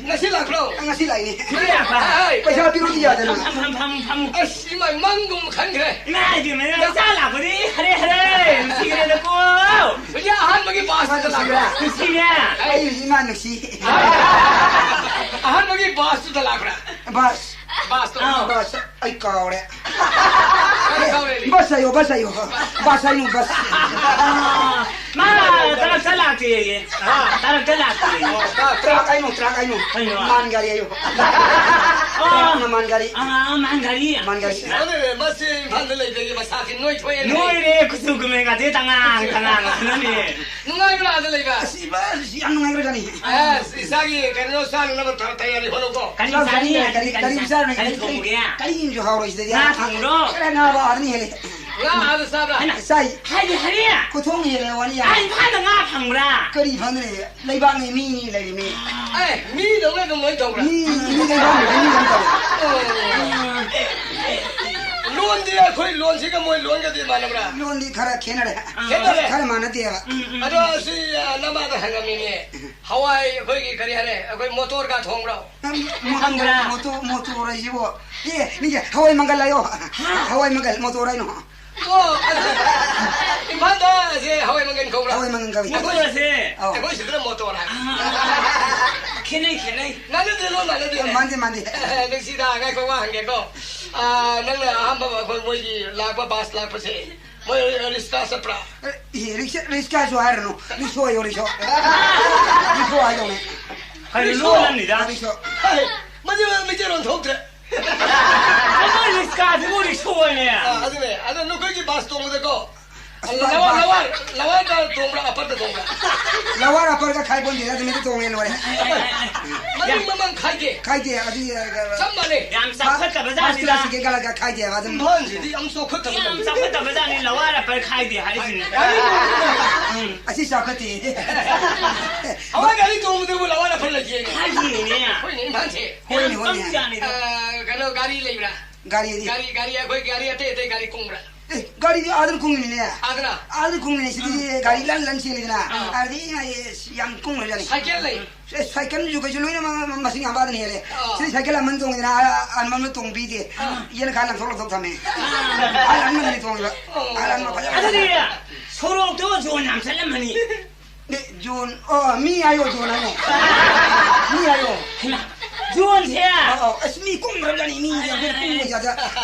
ꯉꯁꯤ ꯂꯥꯛꯄ꯭ꯔꯣ? ꯉꯁꯤ ꯂꯥꯛꯏꯅꯦ꯫ ꯉꯁꯤ ꯂꯥꯛꯄ? ꯍꯥꯏ꯫ ꯄꯩꯁꯥ ꯄꯤꯔꯣꯗꯤ ꯌꯥꯗꯅ꯫ ꯐꯝ, ꯐꯝ, ꯐꯝ, ꯐꯝ꯫ ꯑꯁ, ꯏꯃꯥꯏ, ꯃꯪꯒꯨꯝ ꯈꯟꯈ꯭ꯔꯦ꯫ ꯏꯃꯥ ꯏꯕꯦꯝꯃ, ꯅꯪ ꯆꯥ ꯂꯥꯛꯄꯗꯤ ꯍꯔꯦ ꯍꯔꯦ, ꯅꯨꯡꯁꯤꯈ꯭ꯔꯦꯗꯀꯣ꯫ ꯍꯧꯖꯤꯛ ꯑꯍꯥꯟꯕꯒꯤ ꯕꯥꯁꯇꯨꯗ ꯂꯥꯛꯄ꯭ꯔꯥ? ꯅꯨꯡꯁꯤꯅꯦ꯫ ꯑꯩ ꯏꯃꯥ ꯅꯨꯡꯁꯤ꯫ ꯑꯍꯥꯟꯕꯒꯤ ꯕꯥꯁꯇꯨꯗ ꯂꯥꯛꯄ꯭ꯔꯥ? ꯕꯥꯁ꯫ ꯕꯥꯁꯇꯣ꯫ ꯑꯥ꯫ ꯕꯥꯁ꯫ ꯑꯩ ꯀꯥꯎꯔꯦ꯫ ꯀꯔꯤ ꯀꯥꯎꯔꯦ? ꯕꯁ ꯍꯥꯏꯌꯣ, ꯕꯁ ꯍꯥꯏꯌꯣ꯫ ꯕꯁ ꯍꯥꯏꯌꯣ, ꯕꯁ꯫ ꯑꯥ꯫ ꯃꯥ ꯇꯔꯛꯇ ꯂꯥꯛꯇꯦꯌꯦ꯫ ꯍꯥ? ꯇꯔꯛꯇ ꯂꯥꯛꯇꯦꯌꯦ꯫ ꯑꯣ, ꯇ-, ꯇ꯭ꯔꯥꯛ ꯍꯥꯏꯅꯨ, ꯇ꯭ꯔꯥꯛ ꯍꯥꯏꯅꯨ꯫ ꯀꯩꯅꯣ? ꯃꯥꯟ ꯒꯥꯔꯤ ꯍꯥꯏꯌꯨ꯫ ꯑꯣ꯫ ꯇ꯭ꯔꯥꯛꯅ ꯃꯥꯟ ꯒꯥꯔꯤ꯫ ꯑꯥ, ꯃꯥꯟ ꯒꯥꯔꯤ꯫ ꯃꯥꯟ ꯒꯥꯔꯤ꯫ ꯑꯗꯨꯅꯦ, ꯃꯁꯤ ꯏꯝꯐꯥꯜꯗ ꯂꯩꯕꯒꯤ ꯃꯁꯥꯁꯤ ꯅꯣꯏꯊꯣꯛꯑꯦꯅꯦ꯫ ꯅꯣꯏꯔꯦ, ꯀꯨꯆꯨ ꯀꯨꯃꯦꯟꯒꯗꯤ ꯇꯉꯥꯡ ꯇꯉꯥꯡ ꯑꯗꯨꯅꯅꯦ꯫ ꯅꯨꯡꯉꯥꯏꯕ꯭ꯔꯥ ꯑꯥꯗ ꯂꯩꯕ? ꯑꯁ, ꯏꯕꯥ, ꯑꯁ, ꯌꯥꯝ ꯅꯨꯡꯉꯥꯏꯈ꯭ꯔꯖꯥꯠꯅꯤ꯫ ꯑꯁ, ꯏꯆꯥꯒꯤ ꯀꯩꯅꯣ ꯆꯥꯅꯅꯕ ꯇ-, ꯇꯌꯥꯔꯤ ꯍꯣꯠꯅꯧꯀꯣ꯫ ꯀꯔꯤ ꯆꯥꯅꯤ? ꯆꯥꯅꯤ, ꯀꯔꯤ, ꯀꯔꯤ ꯀꯔꯤ ꯆꯥ-, ꯆꯥꯔꯨꯅꯤ? ꯀꯔꯤ ꯀꯔꯤ, ꯊꯣꯡꯉꯨꯒꯦ? ꯀꯔꯤ ꯑꯃꯁꯨ ꯍꯥꯎꯔꯣꯏ ꯁꯤꯗꯗꯤ꯫ ꯉꯥ ꯊꯣꯡꯕ꯭ꯔꯣ? ꯈꯔ ꯉꯥ ꯕꯥꯎ ꯑꯥꯗꯅ ꯍꯦꯜꯂꯦ꯫ ꯉꯥ ꯑꯥꯗ ꯆꯥꯕ꯭ꯔꯥ? ꯆꯥꯏ꯫ ꯍꯥꯏꯗꯤ ꯍꯥꯏꯔꯦ꯫ ꯈꯨꯊꯣꯡ ꯍꯦꯜꯂꯦ ꯋꯥꯔꯤ ꯌꯥꯝ꯫ ꯑꯥ, ꯏꯝꯐꯥꯜꯗ ꯉꯥ ꯐꯪꯕ꯭ꯔꯥ? ꯀꯔꯤ ꯐꯪꯗ꯭ꯔꯦ? ꯂꯩꯕꯥꯛꯅꯤ, ꯃꯤꯅꯤ ꯂꯩꯔꯤꯃꯤ꯫ ꯑꯦ, ꯃꯤꯗꯧꯅ ꯑꯗꯨꯝ ꯂꯣꯏ ꯇꯧꯕ꯭ꯔꯥ? ꯃꯤ, ꯃꯤ ꯂꯩꯕꯥꯛꯅꯤ, ꯃꯤ ꯑꯗꯨꯝ ꯇꯧꯋꯦ꯫ ꯑꯣ꯫ ꯂꯣꯟꯗꯤ ꯑꯩꯈꯣꯏ ꯂꯣꯟꯁꯤꯒ ꯃꯣꯏ ꯂꯣꯟꯒꯗꯤ ꯃꯥꯟꯅꯕ꯭ꯔꯥ? ꯂꯣꯟꯗꯤ ꯈꯔ ꯈꯦꯠꯅꯔꯦ꯫ ꯈꯦꯠꯅꯔꯦ? ꯈꯔ ꯃꯥꯟꯅꯗꯦꯕ꯫ ꯎꯝ, ꯎꯝ, ꯑꯗꯣ ꯎꯝ꯫ ꯁꯤ, ꯑ, ꯅꯃꯥꯗ ꯍꯪꯉꯝꯃꯤꯅꯦ꯫ ꯍꯋꯥꯏ ꯑꯩꯈꯣꯏꯒꯤ ꯀꯔꯤ ꯍꯥꯏꯔꯦ? ꯑꯩꯈꯣꯏ ꯃꯣꯇꯣꯔꯒ ꯊꯣꯡꯕ꯭ꯔꯣ? ꯃꯣꯇꯣꯔ, ꯈꯪꯕ꯭ꯔꯥ? ꯃꯣꯇꯣꯔ, ꯃꯣꯇꯣꯔ ꯍꯥꯏꯁꯤꯕꯣ? ꯑꯦ, ꯃꯤꯒꯤ ꯍꯋꯥꯏ ꯃꯪꯒꯜ ꯍꯥꯏꯌꯣ꯫ ꯍꯥ? ꯍꯋꯥꯏ ꯃꯪꯒꯜ, ꯃꯣꯇꯣꯔ ꯍꯥꯏꯅꯣ꯫ ꯑꯣ, ꯑꯗꯨ ꯏꯝꯐꯥꯜꯗ ꯁꯦ ꯍꯋꯥꯏ ꯃꯪꯒꯜ ꯀꯧꯕ꯭ꯔꯥ? ꯍꯋꯥꯏ ꯃꯪꯒꯜ ꯀꯧꯏ꯫ ꯃꯣꯇꯣꯔ ꯑꯁꯦ? ꯑꯧ꯫ ꯑꯩꯈꯣꯏ ꯁꯤꯗꯅ ꯃꯣꯇꯣꯔ ꯍꯥꯏ꯫ ꯑꯥ, ꯈꯦꯠꯅꯩ, ꯈꯦꯠꯅꯩ꯫ ꯃꯥꯟꯅꯗꯦ, ꯂꯣꯟ ꯃꯥꯟꯅꯗꯦ꯫ ꯃꯥꯟꯗꯦ, ꯃꯥꯟꯗꯦ꯫ ꯅꯨꯡꯁꯤꯗ, ꯉꯥꯏꯈꯣ, ꯋꯥ ꯍꯪꯒꯦꯀꯣ꯫ ꯑꯥ, ꯅꯪꯅ ꯑꯍꯥꯟꯕ ꯑꯩꯈꯣꯏ ꯃꯣꯏꯒꯤ ꯂꯥꯛꯄ ꯕꯁ ꯂꯥꯛꯄꯁꯦ, ꯃꯣꯏ ꯔꯤꯛꯁꯥ ꯆꯠꯄ꯭ꯔꯥ? ꯑꯦ, ꯔꯤꯛꯁꯥ, ꯔꯤꯛꯁꯥꯁꯨ ꯍꯥꯏꯔꯅꯨ꯫ ꯔꯤꯛꯁꯣ ꯍꯥꯏꯌꯣ, ꯔꯤꯛꯁꯣ꯫ ꯔꯤꯛꯁꯣ ꯍꯥꯏꯗꯧꯅꯦ꯫ ꯀꯩꯅꯣ ꯔꯤꯛꯁꯣ꯫ ꯂꯣꯟ ꯑꯅꯤꯗ? ꯔꯤꯛꯁꯣ꯫ ꯍꯥꯏ, ꯃꯗꯨ ꯃꯩꯇꯩꯂꯣꯟ ꯊꯣꯛꯇ꯭ꯔꯦ꯫ ꯑꯗꯣ ꯔꯤꯛꯁꯥꯁꯤꯕꯨ ꯔꯤꯛꯁꯣ ꯑꯣꯏꯅꯦ꯫ ꯑꯥ, ꯑꯗꯨꯅꯦ꯫ ꯑꯗꯣ ꯅꯈꯣꯏꯒꯤ ꯕꯁ ꯇꯣꯡꯕꯗꯀꯣ, ꯑꯁ, ꯂꯋꯥ-, ꯕꯥꯏ, ꯂꯋꯥ-, ꯂꯋꯥꯔꯗ ꯇꯣꯡꯕ꯭ꯔꯥ, ꯑꯄꯔꯗ ꯇꯣꯡꯕ꯭ꯔꯥ? ꯂꯋꯥꯔ ꯑꯄꯔꯒ ꯈꯥꯏꯄꯣꯟꯗꯦꯗ, ꯑꯗꯨꯃꯤꯗ ꯇꯣꯡꯉꯦ ꯂꯣꯏꯔꯦ꯫ ꯑꯦ, ꯑꯦ, ꯑꯦ, ꯑꯦ꯫ ꯃꯅꯤꯡ ꯃꯃꯥꯡ ꯈꯥꯏꯗꯦ꯫ ꯈꯥꯏꯗꯦ, ꯑꯗꯨꯗꯤ, ꯑ, ꯆꯞ ꯃꯥꯟꯅꯩ꯫ ꯌꯥꯝ ꯆꯥꯎꯈꯠꯇꯕ ꯐꯥꯔꯁ ꯖꯥꯠꯅꯤꯗ꯫ ꯀ꯭ꯂꯥꯁꯀꯤ ꯒꯦꯠ ꯀꯥꯂꯛꯀ ꯈꯥꯏꯗꯦꯕ ꯑꯗꯨꯝ꯫ ꯏꯝꯐꯥꯜꯁꯤꯗꯤ ꯌꯥꯝ ꯆꯥꯎꯈꯠꯇꯕ꯫ ꯌꯥꯝ ꯆꯥꯎꯈꯠꯇꯕ ꯖꯥꯠꯅꯤ, ꯂꯋꯥꯔ ꯑꯄꯔ ꯈꯥꯏꯗꯦ ꯍꯥꯏꯔꯤꯁꯤꯅꯤ꯫ ꯒꯥꯔꯤ ꯇꯣꯡꯕꯗ ꯎꯝ, ꯑꯁꯤ ꯆꯥꯎꯈꯠꯇꯦ꯫ ꯍꯋꯥꯏ ꯒꯥꯔꯤ ꯇꯣꯡꯕꯗꯕꯨ ꯂꯋꯥꯔ ꯑꯄꯔ ꯂꯩꯇꯦꯅꯦ꯫ ꯈꯥꯏꯗꯦꯅꯦ꯫ ꯍꯣꯏꯅꯦ, ꯏꯝꯐꯥꯜꯁꯦ꯫ ꯍꯣꯏꯅꯦ, ꯌꯥꯝ ꯍꯣꯏꯅꯦ꯫ ꯄꯪꯖꯥꯠꯅꯤꯗ꯫ ꯑ, ꯀꯩꯅꯣ, ꯒꯥꯔꯤ ꯂꯩꯕ꯭ꯔꯥ? ꯒꯥꯔꯤꯗꯤ? ꯒꯥꯔꯤ, ꯒꯥꯔꯤ, ꯑꯩꯈꯣꯏ ꯒꯥꯔꯤ ꯑꯇꯩ ꯑꯇꯩ ꯒꯥꯔꯤ ꯀꯨꯡꯕ꯭ꯔꯥ? ꯑꯦ, ꯒꯥꯔꯤꯗꯤ ꯑꯥꯗꯅ ꯀꯨꯡꯉꯤꯅꯤꯅꯦ꯫ ꯑꯥꯗꯅ? ꯑꯥꯗꯅ ꯀꯨꯡꯉꯤꯅꯦ, ꯁꯤꯗꯤ ꯑꯥ꯫ ꯒꯥꯔꯤ ꯂꯟ ꯂꯟ ꯆꯦꯜꯂꯤꯗꯅ꯫ ꯑꯥ꯫ ꯑꯥꯗꯗꯤ ꯏꯃꯥ, ꯑꯦ, ꯌꯥꯝ ꯀꯨꯡꯈ꯭ꯔꯖꯥꯠꯅꯤ꯫ ꯁꯥꯏꯀꯜ ꯂꯩ? ꯑꯦ, ꯁꯥꯏꯀꯜꯁꯨ ꯀꯩꯁꯨ ꯂꯣꯏꯅꯃꯛ ꯃꯁꯤꯡ ꯌꯥꯝꯕ ꯑꯥꯗꯅ ꯍꯦꯜꯂꯦ꯫ ꯑꯥ꯫ ꯁꯤꯗꯤ ꯁꯥꯏꯀꯜ ꯑꯃꯅ ꯇꯣꯡꯉꯤꯗꯅ, ꯑꯥ, ꯑꯃꯅ ꯇꯣꯡꯕꯤꯗꯦ꯫ ꯑꯥ꯫ ꯌꯦꯅꯈꯥ ꯂꯪꯊꯣꯛ ꯂꯪꯊꯣꯛ ꯊꯝꯃꯦ꯫ ꯑꯥ꯫ ꯑꯥ, ꯑꯃꯗꯅꯤ ꯇꯣꯡꯉꯤꯕ꯫ ꯑꯣ꯫ ꯑꯥ, ꯑꯃ ꯐꯖꯕ ꯑꯗꯨꯗꯤ ꯁꯣꯔꯣꯛꯇꯣ ꯖꯣꯟ ꯌꯥꯝ ꯆꯠꯂꯝꯃꯅꯤ꯫ ꯅꯦ, ꯖꯣꯟ, ꯑꯣ, ꯃꯤ ꯍꯥꯏꯌꯣ, ꯖꯣꯟ ꯍꯥꯏꯅꯣ꯫ ꯃꯤ ꯍꯥꯏꯌꯣ꯫ ꯍꯩꯃꯥ, ꯖꯣꯟꯁꯦ? ꯑꯧ, ꯑꯧ, ꯑꯁ, ꯃꯤ ꯀꯨꯡꯈ꯭ꯔꯕꯖꯥꯠꯅꯤ, ꯃꯤ ꯌꯥꯝ ꯀꯨꯡꯕ ꯖꯥꯠ ꯖꯥꯠ꯫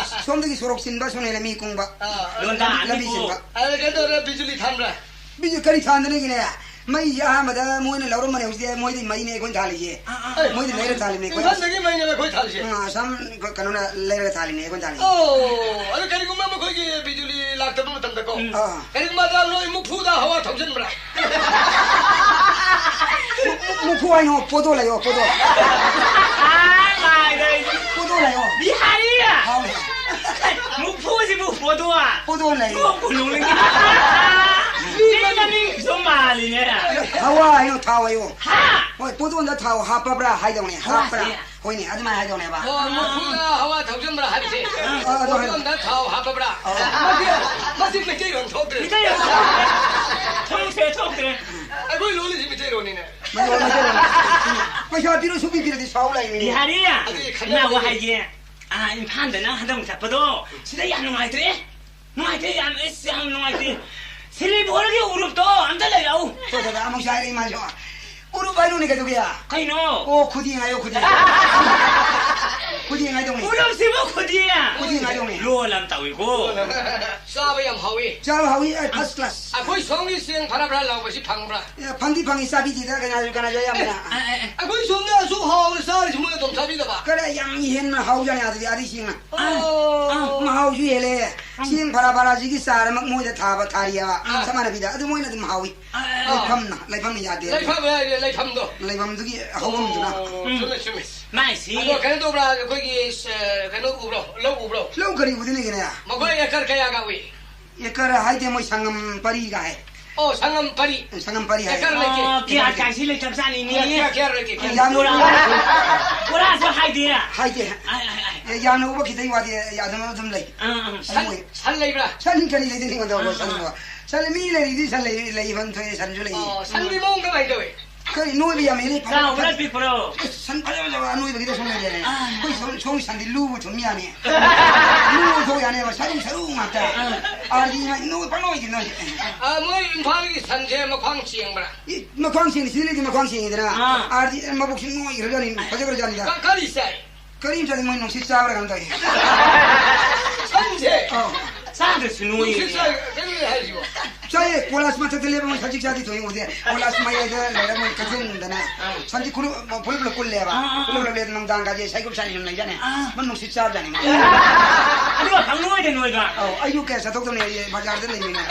ꯁꯣꯝꯗꯒꯤ ꯁꯣꯔꯣꯛ ꯆꯤꯟꯕ ꯁꯣꯝ ꯂꯩꯔꯦ, ꯃꯤ ꯀꯨꯡꯕ꯫ ꯑꯥ꯫ ꯂꯣꯟꯗꯥ ꯂꯝꯕꯤ ꯑꯅꯤꯕꯨ꯫ ꯆꯤꯟꯕ꯫ ꯑꯗ ꯀꯩꯅꯣ ꯇꯧꯔꯦ, ꯕꯤꯖꯨꯂꯤ ꯊꯥꯟꯕ꯭ꯔꯥ? ꯕꯤꯖꯨ ꯀꯔꯤ ꯊꯥꯟꯗꯅꯒꯤꯅꯦ? ꯃꯩꯁꯦ ꯑꯍꯥꯟꯕꯗ ꯃꯣꯏꯅ ꯂꯧꯔꯝꯕꯅꯦ, ꯍꯧꯖꯤꯛꯇꯤ ꯃꯣꯏꯗꯤ ꯃꯩꯅꯦ ꯑꯩꯈꯣꯏꯅ ꯊꯥꯜꯂꯤꯁꯦ꯫ ꯑꯥ, ꯑꯥ꯫ ꯃꯣꯏꯗꯤ ꯂꯩꯔ ꯊꯥꯜꯂꯤꯅꯦ ꯑꯩꯈꯣꯏꯅ꯫ ꯏꯝꯐꯥꯜꯗꯒꯤ ꯃꯩꯅꯦꯕ ꯑꯩꯈꯣꯏ ꯊꯥꯜꯂꯤꯁꯦ꯫ ꯑꯥ, ꯑꯁꯥꯝ ꯀ-, ꯀꯩꯅꯣꯅ ꯂꯩꯔꯒ ꯊꯥꯜꯂꯤꯅꯦ ꯑꯩꯈꯣꯏꯅ ꯊꯥꯜꯂꯤꯁꯦ꯫ ꯑꯣ, ꯑꯗꯨ ꯀꯔꯤꯒꯨꯝꯕ ꯃꯈꯣꯏꯒꯤ ꯕꯤꯖꯨꯂꯤ ꯂꯥꯛꯇꯕ ꯃꯇꯝꯗꯀꯣ, ꯎꯝ꯫ ꯑꯥ꯫ ꯀꯔꯤꯒꯨꯝꯕ ꯑꯗ ꯅꯣꯏ ꯃꯨꯛꯐꯨꯗ ꯍꯋꯥ ꯊꯧꯖꯤꯟꯕ꯭ꯔꯥ? ꯃꯨ-, ꯃꯨ-, ꯃꯨꯛꯐꯨ ꯍꯥꯏꯅꯣ, ꯄꯣꯗꯣ ꯂꯩꯌꯣ, ꯄꯣꯗꯣ꯫ ꯑꯥ, ꯃꯥꯏꯗ ꯑꯩꯗꯤ꯫ ꯄꯣꯗꯣ ꯂꯩꯌꯣ꯫ ꯕꯤꯍꯥꯔꯤ! ꯍꯥꯎ꯫ ꯃꯨꯛꯐꯨꯁꯤꯕꯨ ꯄꯣꯗꯣ? ꯄꯣꯗꯣ ꯂꯩꯌꯣ꯫ ꯅꯣꯛꯄꯨ ꯅꯣꯛꯅꯤꯡꯉꯤ꯫ ꯃꯤ ꯃꯃꯤꯡꯁꯨ ꯃꯥꯜꯂꯤꯅꯦ꯫ ꯍꯋꯥ ꯍꯥꯏꯌꯣ, ꯊꯥꯎ ꯍꯥꯏꯌꯣ꯫ ꯍꯥ? ꯍꯣꯏ, ꯄꯣꯗꯣꯟꯗ ꯊꯥꯎ ꯍꯥꯞꯄꯕ꯭ꯔꯥ ꯍꯥꯏꯗꯧꯅꯦ, ꯍꯥꯞꯄ꯭ꯔꯥ? ꯍꯋꯥꯁꯦ꯫ ꯍꯣꯏꯅꯦ, ꯑꯗꯨꯃꯥꯏꯅ ꯍꯥꯏꯗꯧꯅꯦꯕ꯫ ꯑꯣ, ꯃꯨꯛꯐꯨꯗ ꯍꯋꯥ ꯊꯧꯖꯤꯟꯕ꯭ꯔꯥ ꯍꯥꯏꯕꯁꯦ? ꯑꯥ, ꯑꯗꯨ ꯍꯥꯏꯌꯣ꯫ ꯄꯣꯗꯣꯟꯗ ꯊꯥꯎ ꯍꯥꯞꯄꯕ꯭ꯔꯥ? ꯑꯥ꯫ ꯃꯁꯤ, ꯃꯁꯤ ꯃꯩꯇꯩꯂꯣꯟ ꯊꯣꯛꯇ꯭ꯔꯦ꯫ ꯃꯩꯇꯩꯂꯣꯟ ꯊꯣꯛꯇ꯭ꯔꯦ, ꯊꯣꯛꯇ꯭ꯔꯦ꯫ ꯑꯩꯈꯣꯏ ꯂꯣꯜꯂꯤꯁꯤ ꯃꯩꯇꯩꯂꯣꯟꯅꯤꯅꯦ꯫ ꯃꯩꯇꯩꯂꯣꯟ, ꯃꯩꯇꯩꯂꯣꯟ꯫ ꯄꯩꯁꯥ ꯄꯤꯔꯣ, ꯁꯨꯡꯄꯤ ꯄꯤꯔꯗꯤ ꯁꯥꯎ ꯂꯥꯛꯏꯅꯤꯅꯦ꯫ ꯕꯤꯍꯥꯔꯤ, ꯑꯗꯨꯗꯤ ꯈꯟꯅꯕ ꯏꯃꯥ ꯋꯥ ꯍꯥꯏꯒꯦ꯫ ꯑꯥ, ꯏꯝꯐꯥꯜꯗ ꯅꯪ ꯍꯟꯗꯛ ꯆꯠꯄꯗꯣ, ꯁꯤꯗ ꯌꯥꯝ ꯅꯨꯡꯉꯥꯏꯇ꯭ꯔꯦ꯫ ꯅꯨꯡꯉꯥꯏꯇꯦ ꯌꯥꯝ, ꯑꯁ, ꯌꯥꯝ ꯅꯨꯡꯉꯥꯏꯇꯦ꯫ ꯁꯤꯂꯤꯕꯣꯔꯒꯤ ꯎꯔꯨꯞꯇꯣ ꯑꯝꯇ ꯂꯩꯔꯛꯎ꯫ ꯇꯣ, ꯇꯣ, ꯇꯣ, ꯑꯃꯨꯛ ꯆꯥꯏꯔꯦ ꯏꯃꯥꯁꯨ꯫ ꯎꯔꯨꯞ ꯍꯥꯏꯅꯨꯅꯦ ꯀꯩꯗꯧꯒꯦ? ꯀꯩꯅꯣ? ꯑꯣ, ꯈꯨꯗꯤ ꯍꯥꯏꯌꯣ, ꯈꯨꯗꯤ꯫ ꯈꯨꯗꯤ ꯍꯥꯏꯗꯧꯅꯦ꯫ ꯎꯔꯨꯞꯁꯤꯕꯨ ꯈꯨꯗꯤ? ꯈꯨꯗꯤ ꯍꯥꯏꯗꯧꯅꯦ꯫ ꯂꯣꯜ ꯑꯃ ꯇꯧꯏꯀꯣ꯫ ꯆꯥꯕ ꯌꯥꯝ ꯍꯥꯎꯏ꯫ ꯆꯥꯕ ꯍꯥꯎꯏ, ꯑꯩ first class꯫ ꯑꯩꯈꯣꯏ ꯁꯣꯝꯒꯤ ꯆꯦꯡ ꯐꯔ ꯐꯔ ꯂꯥꯎꯕꯁꯤ ꯐꯪꯕ꯭ꯔꯥ? ꯑꯦ, ꯐꯪꯗꯤ ꯐꯪꯉꯤ, ꯆꯥꯕꯤꯗꯦꯗ, ꯀꯅꯥꯁꯨ, ꯀꯅꯥꯁꯨ ꯑꯌꯥꯝꯕꯅ꯫ ꯑ, ꯑ, ꯑ꯫ ꯑꯩꯈꯣꯏ ꯁꯣꯝꯗ ꯑꯁꯨꯛ ꯍꯥꯎꯅ ꯆꯥꯔꯤꯁꯤ ꯃꯣꯏ ꯑꯗꯨꯝ ꯆꯥꯕꯤꯗꯕ? ꯀꯔꯥꯏ ꯌꯥꯝ ꯍꯦꯟꯅ ꯍꯥꯎꯖꯥꯠꯅꯤ ꯑꯥꯗꯗꯤ, ꯑꯥꯗꯩ ꯁꯦꯡꯅ꯫ ꯑꯣ꯫ ꯑ, ꯃꯍꯥꯎꯁꯨ ꯍꯦꯜꯂꯦ꯫ ꯎꯝ꯫ ꯆꯦꯡ ꯐꯔꯥ ꯐꯔꯥꯁꯤꯒꯤ ꯆꯥꯔ ꯑꯃ ꯃꯣꯏꯗ ꯊꯥꯕ, ꯊꯥꯔꯤꯑꯕ꯫ ꯑꯥ꯫ ꯆꯞ ꯃꯥꯟꯅꯕꯤꯗ꯫ ꯑꯗꯨ ꯃꯣꯏꯅ ꯑꯗꯨꯝ ꯍꯥꯎꯏ꯫ ꯑꯥ, ꯑꯥ꯫ ꯂꯩꯐꯝꯅ, ꯂꯩꯐꯝꯅ ꯌꯥꯗꯦ꯫ ꯂꯩꯐꯝ ꯍꯥꯏꯔꯦ, ꯂꯩꯐꯝꯗꯣ꯫ ꯂꯩꯐꯝꯗꯨꯒꯤ ꯍꯧꯐꯝꯗꯨꯅ꯫ ꯑꯣ, ꯎꯝ꯫ ꯆꯨꯝꯃꯦ, ꯆꯨꯝꯃꯦ꯫ ꯃꯥꯏꯁꯤ꯫ ꯑꯗꯣ ꯀꯩꯅꯣ ꯇꯧꯕ꯭ꯔꯥ? ꯑꯩꯈꯣꯏꯒꯤ, ꯑ, ꯀꯩꯅꯣ ꯎꯕ꯭ꯔꯣ? ꯂꯧ ꯎꯕ꯭ꯔꯣ? ꯂꯧ ꯀꯔꯤ ꯎꯗꯣꯏꯅꯣ ꯀꯩꯅꯣ? ꯃꯈꯣꯏ ꯑꯦꯀꯔ ꯀꯌꯥꯒ ꯎꯏ? ꯑꯦꯀꯔ ꯍꯥꯏꯗꯦ, ꯃꯣꯏ ꯁꯪꯉꯝ ꯄꯔꯤꯒ ꯍꯥꯏ꯫ ꯑꯣ, ꯁꯪꯉꯝ ꯄꯔꯤ꯫ ꯁꯪꯉꯝ ꯄꯔꯤ ꯍꯥꯏ꯫ ꯑꯦꯀꯔ ꯂꯩꯇꯦ꯫ ꯑꯣ, ꯀꯌꯥ ꯀꯌꯥꯁꯤ ꯂꯩꯇꯕꯖꯥꯠꯅꯤꯅꯦ꯫ ꯀꯌꯥ, ꯀꯌꯥ, ꯀꯌꯥ ꯂꯩꯇꯦ? ꯀꯌꯥ? ꯌꯥꯝ ꯕꯣꯔꯥ, ꯕꯣꯔꯥꯁꯨ ꯍꯥꯏꯗꯦ꯫ ꯍꯥꯏꯗꯦ꯫ ꯑꯥꯏ, ꯑꯥꯏ, ꯑꯥꯏ꯫ ꯑꯦ, ꯌꯥꯝꯅ ꯎꯕ ꯈꯤꯇꯪ ꯋꯥꯗꯤ, ꯑꯦ, ꯑꯗꯨꯝ, ꯑꯗꯨꯝ ꯂꯩ꯫ ꯑꯥ, ꯑꯥ꯫ ꯁꯟ, ꯑꯗꯨ ꯃꯣꯏ ꯁꯟ ꯂꯩꯕ꯭ꯔꯥ? ꯁꯟ ꯀꯔꯤ ꯂꯩꯗꯣꯏꯅꯣ ꯑꯩꯉꯣꯟꯗ? ꯑꯥ, ꯁꯟ ꯑꯥ꯫ ꯁꯟ ꯃꯤ ꯂꯩꯔꯤꯗꯤ ꯁꯟ ꯂꯩ, ꯂꯩꯐꯝ ꯊꯣꯛꯑꯦ, ꯁꯟꯁꯨ ꯂꯩ꯫ ꯑꯣ, ꯁꯟꯒꯤ ꯃꯑꯣꯡ ꯀꯃꯥꯏꯅ ꯇꯧꯋꯤ? ꯀꯔꯤ ꯅꯣꯏꯕ ꯌꯥꯝ ꯍꯦꯜꯂꯤ, ꯐꯖ-, ꯆꯥꯎꯕ꯭ꯔꯥ ꯐꯖ-, ꯄꯤꯛꯄ꯭ꯔꯣ? ꯑꯁ, ꯁꯟ ꯐꯖ ꯐꯖꯕ ꯑꯅꯣꯏꯕꯒꯤꯗ ꯁꯨꯝ ꯂꯩꯔꯦꯅꯦ꯫ ꯑꯥ꯫ ꯑꯩꯈꯣꯏ ꯁꯣꯝ, ꯁꯣꯝꯒꯤ ꯁꯟꯗꯤ ꯂꯨꯕ ꯊꯨꯝ ꯌꯥꯅꯤ꯫ ꯂꯨꯕ ꯊꯣꯛ ꯌꯥꯅꯦꯕ, ꯁꯔꯨ, ꯁꯔꯨ ꯉꯥꯛꯇ꯫ ꯑꯥ꯫ ꯑꯥꯔꯗꯤ ꯃꯥꯏ ꯅꯣꯏ ꯄꯪꯅꯣꯏꯗꯤ ꯅꯣꯏ꯫ ꯑꯥ, ꯃꯣꯏ ꯏꯝꯐꯥꯜꯒꯤ ꯁꯟꯁꯦ ꯃꯈ꯭ꯋꯥꯡ ꯆꯦꯡꯕ꯭ꯔꯥ? ꯏ, ꯃꯈ꯭ꯋꯥꯡ ꯆꯦꯡꯗꯤ ꯁꯤꯗ ꯂꯩꯗꯤ ꯃꯈ꯭ꯋꯥꯡ ꯆꯦꯡꯉꯤꯗꯅ꯫ ꯑꯥ꯫ ꯑꯥꯔꯗꯤ ꯃꯕꯨꯛꯁꯤ ꯅꯣꯏꯈ꯭ꯔꯖꯥꯠꯅꯤ, ꯐꯖꯈ꯭ꯔꯖꯥꯠꯅꯤꯗ꯫ ꯀ-, ꯀꯔꯤ ꯆꯥꯏ? ꯀꯔꯤꯝ ꯆꯥꯗꯦ, ꯃꯣꯏ ꯅꯨꯡꯁꯤꯠ ꯆꯥꯕ꯭ꯔꯥ ꯀꯩꯅꯣ ꯇꯧꯏ꯫ ꯁꯟꯁꯦ? ꯑꯧ꯫ ꯆꯥꯗ꯭ꯔꯁꯨ ꯅꯣꯏꯌꯦ꯫ ꯅꯨꯡꯁꯤꯠ ꯆꯥꯏ, ꯀꯔꯤ ꯍꯥꯏꯁꯤꯕꯣ? ꯆꯥꯏꯌꯦ, ꯀꯣꯂꯥꯁ ꯃꯊꯛꯇ ꯂꯦꯞꯄ ꯃꯣꯏ ꯁꯖꯤꯛ ꯆꯥꯗꯤ ꯊꯣꯛꯏ ꯎꯗꯦ꯫ ꯀꯣꯂꯥꯁ ꯃꯌꯥꯏꯗ ꯂꯩꯔ ꯃꯣꯏ ꯀꯛꯆꯤꯡꯗꯅ ꯑꯥ꯫ ꯁꯟꯗꯤ ꯈꯨꯂꯨꯞ ꯐꯨꯂꯞ ꯄꯨꯜꯂꯦꯕ꯫ ꯑꯥ, ꯑꯥ, ꯑꯥ꯫ ꯐꯨꯂꯞ ꯄꯨꯂꯞ ꯂꯦꯞ ꯅꯨꯡꯗꯥꯡꯒꯁꯦ ꯁꯥꯏꯀꯨꯞ ꯁꯥꯏ ꯁꯨꯝ ꯂꯩꯖꯥꯠꯅꯦ꯫ ꯑꯥ꯫ ꯃꯣꯏ ꯅꯨꯡꯁꯤꯠ ꯆꯥꯕꯖꯥꯠꯅꯦ ꯃꯣꯏ꯫ ꯑꯗꯨꯒ ꯈꯪꯅꯣꯏꯗ ꯅꯣꯏꯕ꯫ ꯑꯧ, ꯑꯌꯨꯛ ꯀꯌꯥ ꯆꯠꯊꯣꯛꯇꯕꯅꯦ ꯑꯩ ꯕꯖꯥꯔꯗ ꯂꯩꯕꯅꯤꯅ꯫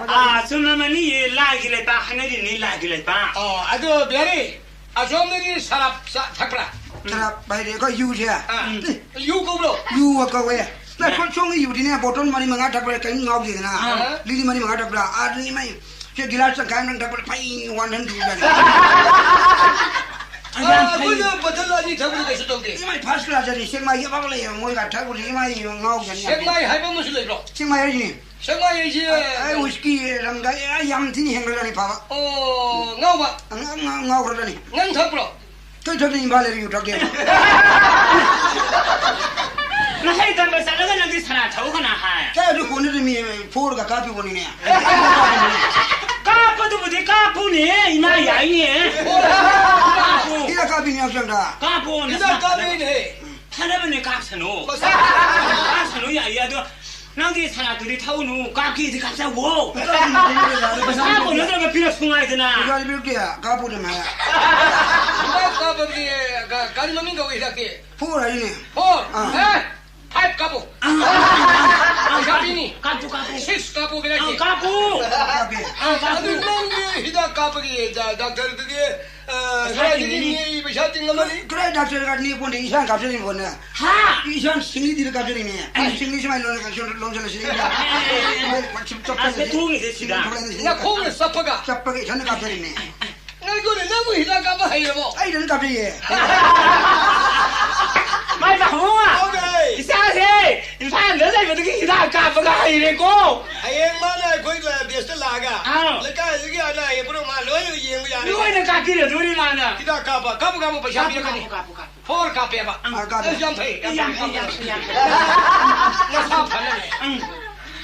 ꯑꯥ, ꯆꯨꯝꯂꯝꯃꯅꯤꯌꯦ, ꯂꯥꯏꯒꯤ ꯂꯩꯄꯥꯛ ꯍꯥꯏꯅꯔꯤꯅꯤ, ꯂꯥꯏꯒꯤ ꯂꯩꯄꯥꯛ꯫ ꯑꯣ, ꯑꯗꯨ ꯕꯤꯍꯥꯔꯤ, ꯑꯁꯣꯝꯗꯗꯤ ꯁꯔꯞ ꯆꯥ-, ꯊꯛꯄ꯭ꯔꯥ? ꯁꯔꯞ ꯍꯥꯏꯗꯤ ꯑꯩꯈꯣꯏ ꯌꯨꯁꯦ꯫ ꯑꯥ꯫ ꯎꯝ꯫ ꯌꯨ ꯀꯧꯕ꯭ꯔꯣ? ꯌꯨ ꯀꯧꯋꯦ꯫ ꯅ ꯁꯣꯝ-, ꯁꯣꯝꯒꯤ ꯌꯨꯗꯤꯅꯦ, ꯕꯣꯇꯜ ꯃꯔꯤ ꯃꯉꯥ ꯊꯛꯄꯗ ꯀꯔꯤꯝ ꯉꯥꯎꯗꯦꯗꯅ꯫ ꯑꯥ꯫ ꯂꯤꯛꯂꯤ ꯃꯔꯤ ꯃꯉꯥ ꯊꯛꯄꯗ, ꯑꯥꯗꯗꯤ ꯏꯃꯥꯏ, ꯁꯦ ꯒꯤꯂꯥꯁ ꯇꯪꯈꯥꯏ ꯑꯃ ꯊꯛꯄꯗ ꯐꯩ ꯋꯥꯟ ꯍꯟ ꯊꯨꯖꯥꯠꯅꯤ꯫ ꯑꯥ, ꯑꯩꯈꯣꯏꯅ ꯕꯣꯇꯜ ꯑꯅꯤ ꯊꯛꯄꯗ ꯀꯩꯁꯨ ꯇꯧꯗꯦ꯫ ꯏꯃꯥꯏ, ꯐꯥꯔꯁ ꯀ꯭ꯂꯥꯁ ꯍꯥꯏꯗꯤ ꯁꯦꯛꯃꯥꯏꯒꯤ ꯑꯐꯕ ꯂꯩꯌꯦꯕ, ꯃꯣꯏꯒ ꯊꯛꯄꯗꯤ ꯏꯃꯥꯏ ꯉꯥꯎꯖꯅꯤ꯫ ꯁꯦꯛꯃꯥꯏ ꯍꯥꯏꯕ ꯑꯃꯁꯨ ꯂꯩꯕ꯭ꯔꯣ? ꯁꯦꯛꯃꯥꯏ ꯍꯥꯏꯁꯤꯅꯦ꯫ ꯁꯦꯛꯃꯥꯏ ꯍꯥꯏꯁꯦ ꯑꯩ ꯋꯤꯁꯀꯤ ꯔꯝꯒ ꯑꯦ, ꯌꯥꯝ ꯊꯤꯅ ꯍꯦꯟꯒꯠꯂꯅꯤ ꯐꯕ꯫ ꯑꯣ, ꯉꯥꯎꯕ? ꯉ-, ꯉ-, ꯉꯥꯎꯈ꯭ꯔꯗꯅꯤ꯫ ꯅꯪ ꯊꯛꯄ꯭ꯔꯣ? ꯀꯩ ꯊꯛꯅꯤ, ꯏꯝꯐꯥꯜ ꯂꯩꯔ ꯌꯨ ꯊꯛꯀꯦ꯫ ꯅꯍꯩ ꯇꯝꯕ ꯆꯠꯂꯒ ꯅꯪꯗꯤ ꯁꯅꯥ ꯊꯧ ꯀꯅꯥ ꯍꯥꯏ? ꯀꯩ ꯑꯗꯨ ꯀꯣꯟꯅꯗꯤ ꯃꯤ ꯐꯣꯔꯒ ꯀꯥꯞꯄꯤꯕꯅꯤꯅꯦ꯫ ꯀꯥꯞꯄꯗꯨꯕꯨꯗꯤ ꯀꯥꯞꯄꯨꯅꯦ, ꯏꯃꯥ ꯌꯥꯏꯅꯦ꯫ ꯀꯥꯞꯄꯨ꯫ ꯍꯤꯗꯥꯛ ꯀꯥꯞꯄꯤꯅꯦ ꯍꯛꯆꯥꯡꯗ꯫ ꯀꯥꯞꯄꯨ, ꯅꯁꯥ ꯍꯤꯗꯥꯛ ꯀꯥꯞꯄꯤꯅꯦ꯫ ꯐꯅꯕꯅꯦ, ꯀꯥꯞꯁꯅꯨ꯫ ꯃꯁꯥ ꯀꯥꯞꯁꯅꯨ, ꯌꯥꯏꯌꯦ, ꯑꯗꯣ ꯅꯪꯗꯤ ꯁꯅꯥꯗꯨꯗꯤ ꯊꯧꯅꯨ, ꯀꯥꯞꯀꯦꯗꯤ ꯀꯥꯞꯆꯧꯋꯣ꯫ ꯀꯥꯞꯄꯣ ꯅꯠꯇ꯭ꯔꯒ ꯄꯤꯔꯛꯄ ꯉꯥꯏꯗꯅ꯫ ꯄꯩꯁꯥꯗꯤ ꯄꯤꯔꯛꯇꯦ, ꯀꯥꯞꯄꯨꯅꯦ ꯃꯥ꯫ ꯍꯤꯗꯥꯛ ꯀꯥꯞꯄꯗꯤ, ꯒ-, ꯒꯥꯔꯤ ꯃꯃꯤꯡ ꯀꯧꯏ ꯍꯤꯗꯥꯛꯇꯤ꯫ ꯐꯣꯔ ꯍꯥꯏꯅꯦ꯫ ꯐꯣꯔ? ꯑꯥ꯫ ꯑꯦ, ꯐꯥꯏꯚ ꯀꯥꯞꯄꯨ꯫ ꯑꯥ, ꯑꯥ, ꯑꯥ, ꯑꯥ, ꯄꯩꯁꯥ ꯄꯤꯅꯤ꯫ ꯀꯥꯞꯄꯨ, ꯀꯥꯞꯄꯨ꯫ ꯁꯤꯛꯁ ꯀꯥꯞꯄꯨ ꯄꯤꯔꯛꯀꯦ꯫ ꯑꯥ, ꯀꯥꯞꯄꯨ꯫ ꯀꯥꯞꯄꯦ꯫ ꯑꯥ, ꯀꯥꯞꯄꯨ꯫ ꯑꯗꯨ ꯅꯪꯒꯤ ꯍꯤꯗꯥꯛ ꯀꯥꯞꯄꯒꯤ ꯗ-, ꯗꯥꯛꯇꯔꯗꯨꯗꯤ, ꯑ, ꯄꯩꯁꯥ ꯀꯗꯥꯏꯗꯒꯤ ꯇꯤꯡꯒꯅꯤ꯫ ꯅꯦꯛꯏ ꯄꯩꯁꯥ ꯇꯤꯡꯉꯝꯃꯅꯤ? ꯀꯗꯥꯏ ꯗꯥꯛꯇꯔꯒ ꯅꯦꯛꯄꯣꯟꯇꯦ, ꯏꯁꯥꯅ ꯀꯥꯞꯆꯔꯤꯕ ꯄꯣꯠꯅꯦ꯫ ꯍꯥ? ꯏꯁꯥ ꯁꯤꯡꯂꯤꯗꯤꯗ ꯀꯥꯞꯆꯔꯤꯅꯦ꯫ ꯑꯩ ꯁꯤꯡꯂꯤ ꯁꯨꯃꯥꯏꯅ ꯂꯣꯟ-, ꯂꯣꯟ-, ꯂꯣꯟꯁꯤꯜꯂꯁꯤꯅꯦ꯫ ꯑꯦ, ꯑꯦ, ꯑꯦ, ꯑꯦ, ꯑꯦ꯫ ꯁꯨꯝ ꯆꯞꯄ ꯑꯁ, ꯂꯩꯁꯤ꯫ ꯊꯣꯡꯉꯤꯁꯦ ꯁꯤꯗ꯫ ꯁꯨꯝ ꯊꯣꯛꯂꯛꯑꯦ ꯁꯤꯗ꯫ ꯅꯈꯣꯡꯅ ꯆꯞꯄꯒ? ꯆꯞꯄꯒ ꯏꯁꯥꯅ ꯀꯥꯞꯆꯔꯤꯅꯦ꯫ ꯉꯥꯏꯈꯣꯅꯦ, ꯅꯪꯕꯨ ꯍꯤꯗꯥꯛ ꯀꯥꯞꯄ ꯍꯩꯔꯕꯣ? ꯑꯩ ꯑꯗꯨꯝ ꯀꯥꯞꯆꯩꯌꯦ꯫ ꯃꯥꯏ ꯄꯥꯛꯄ ꯃꯃꯥ! ꯍꯥꯎꯅꯦ! ꯏꯆꯥꯁꯦ ꯏꯝꯐꯥꯜꯗ ꯂꯩꯕꯗꯒꯤ ꯍꯤꯗꯥꯛ ꯀꯥꯞꯄꯒ ꯍꯩꯔꯦꯀꯣ꯫ ꯍꯌꯦꯡ ꯃꯥꯅ ꯑꯩꯈꯣꯏ ꯕꯦꯁꯇ ꯂꯥꯛꯑꯒ ꯑꯥꯎ꯫ ꯂꯩꯀꯥꯏꯗꯨꯒꯤ ꯑꯅꯥ ꯑꯌꯦꯛ ꯄꯨꯝꯅꯃꯛ ꯃꯥ ꯂꯣꯏꯅ ꯌꯦꯡꯕ ꯌꯥꯔꯦ꯫ ꯂꯣꯏꯅ ꯀꯥꯞꯄꯤꯔꯗꯣꯏꯅꯤ ꯃꯥꯅ꯫ ꯍꯤꯗꯥꯛ ꯀꯥꯞꯄ, ꯀꯥꯞꯄꯨ, ꯀꯥꯞꯄꯨ, ꯄꯩꯁꯥ ꯀꯥꯞꯄꯨ, ꯄꯤꯔꯛꯀꯅꯤ꯫ ꯀꯥꯞꯄꯨ, ꯀꯥꯞꯄꯨ, ꯀꯥꯞꯄꯨ꯫ ꯐꯣꯔ ꯀꯥꯞꯄꯦꯕ꯫ ꯑꯪ꯫ ꯑ, ꯀꯥꯞꯄꯦ꯫ ꯑꯁ, ꯌꯥꯝ ꯐꯩ, ꯌꯥꯝ ꯌꯥꯝ ꯐꯩ, ꯐꯩ, ꯌꯥꯝ ꯐꯩ, ꯌꯥꯝ ꯐꯩ꯫ ꯅꯁꯥ ꯐꯅꯕ꯫ ꯑꯪ꯫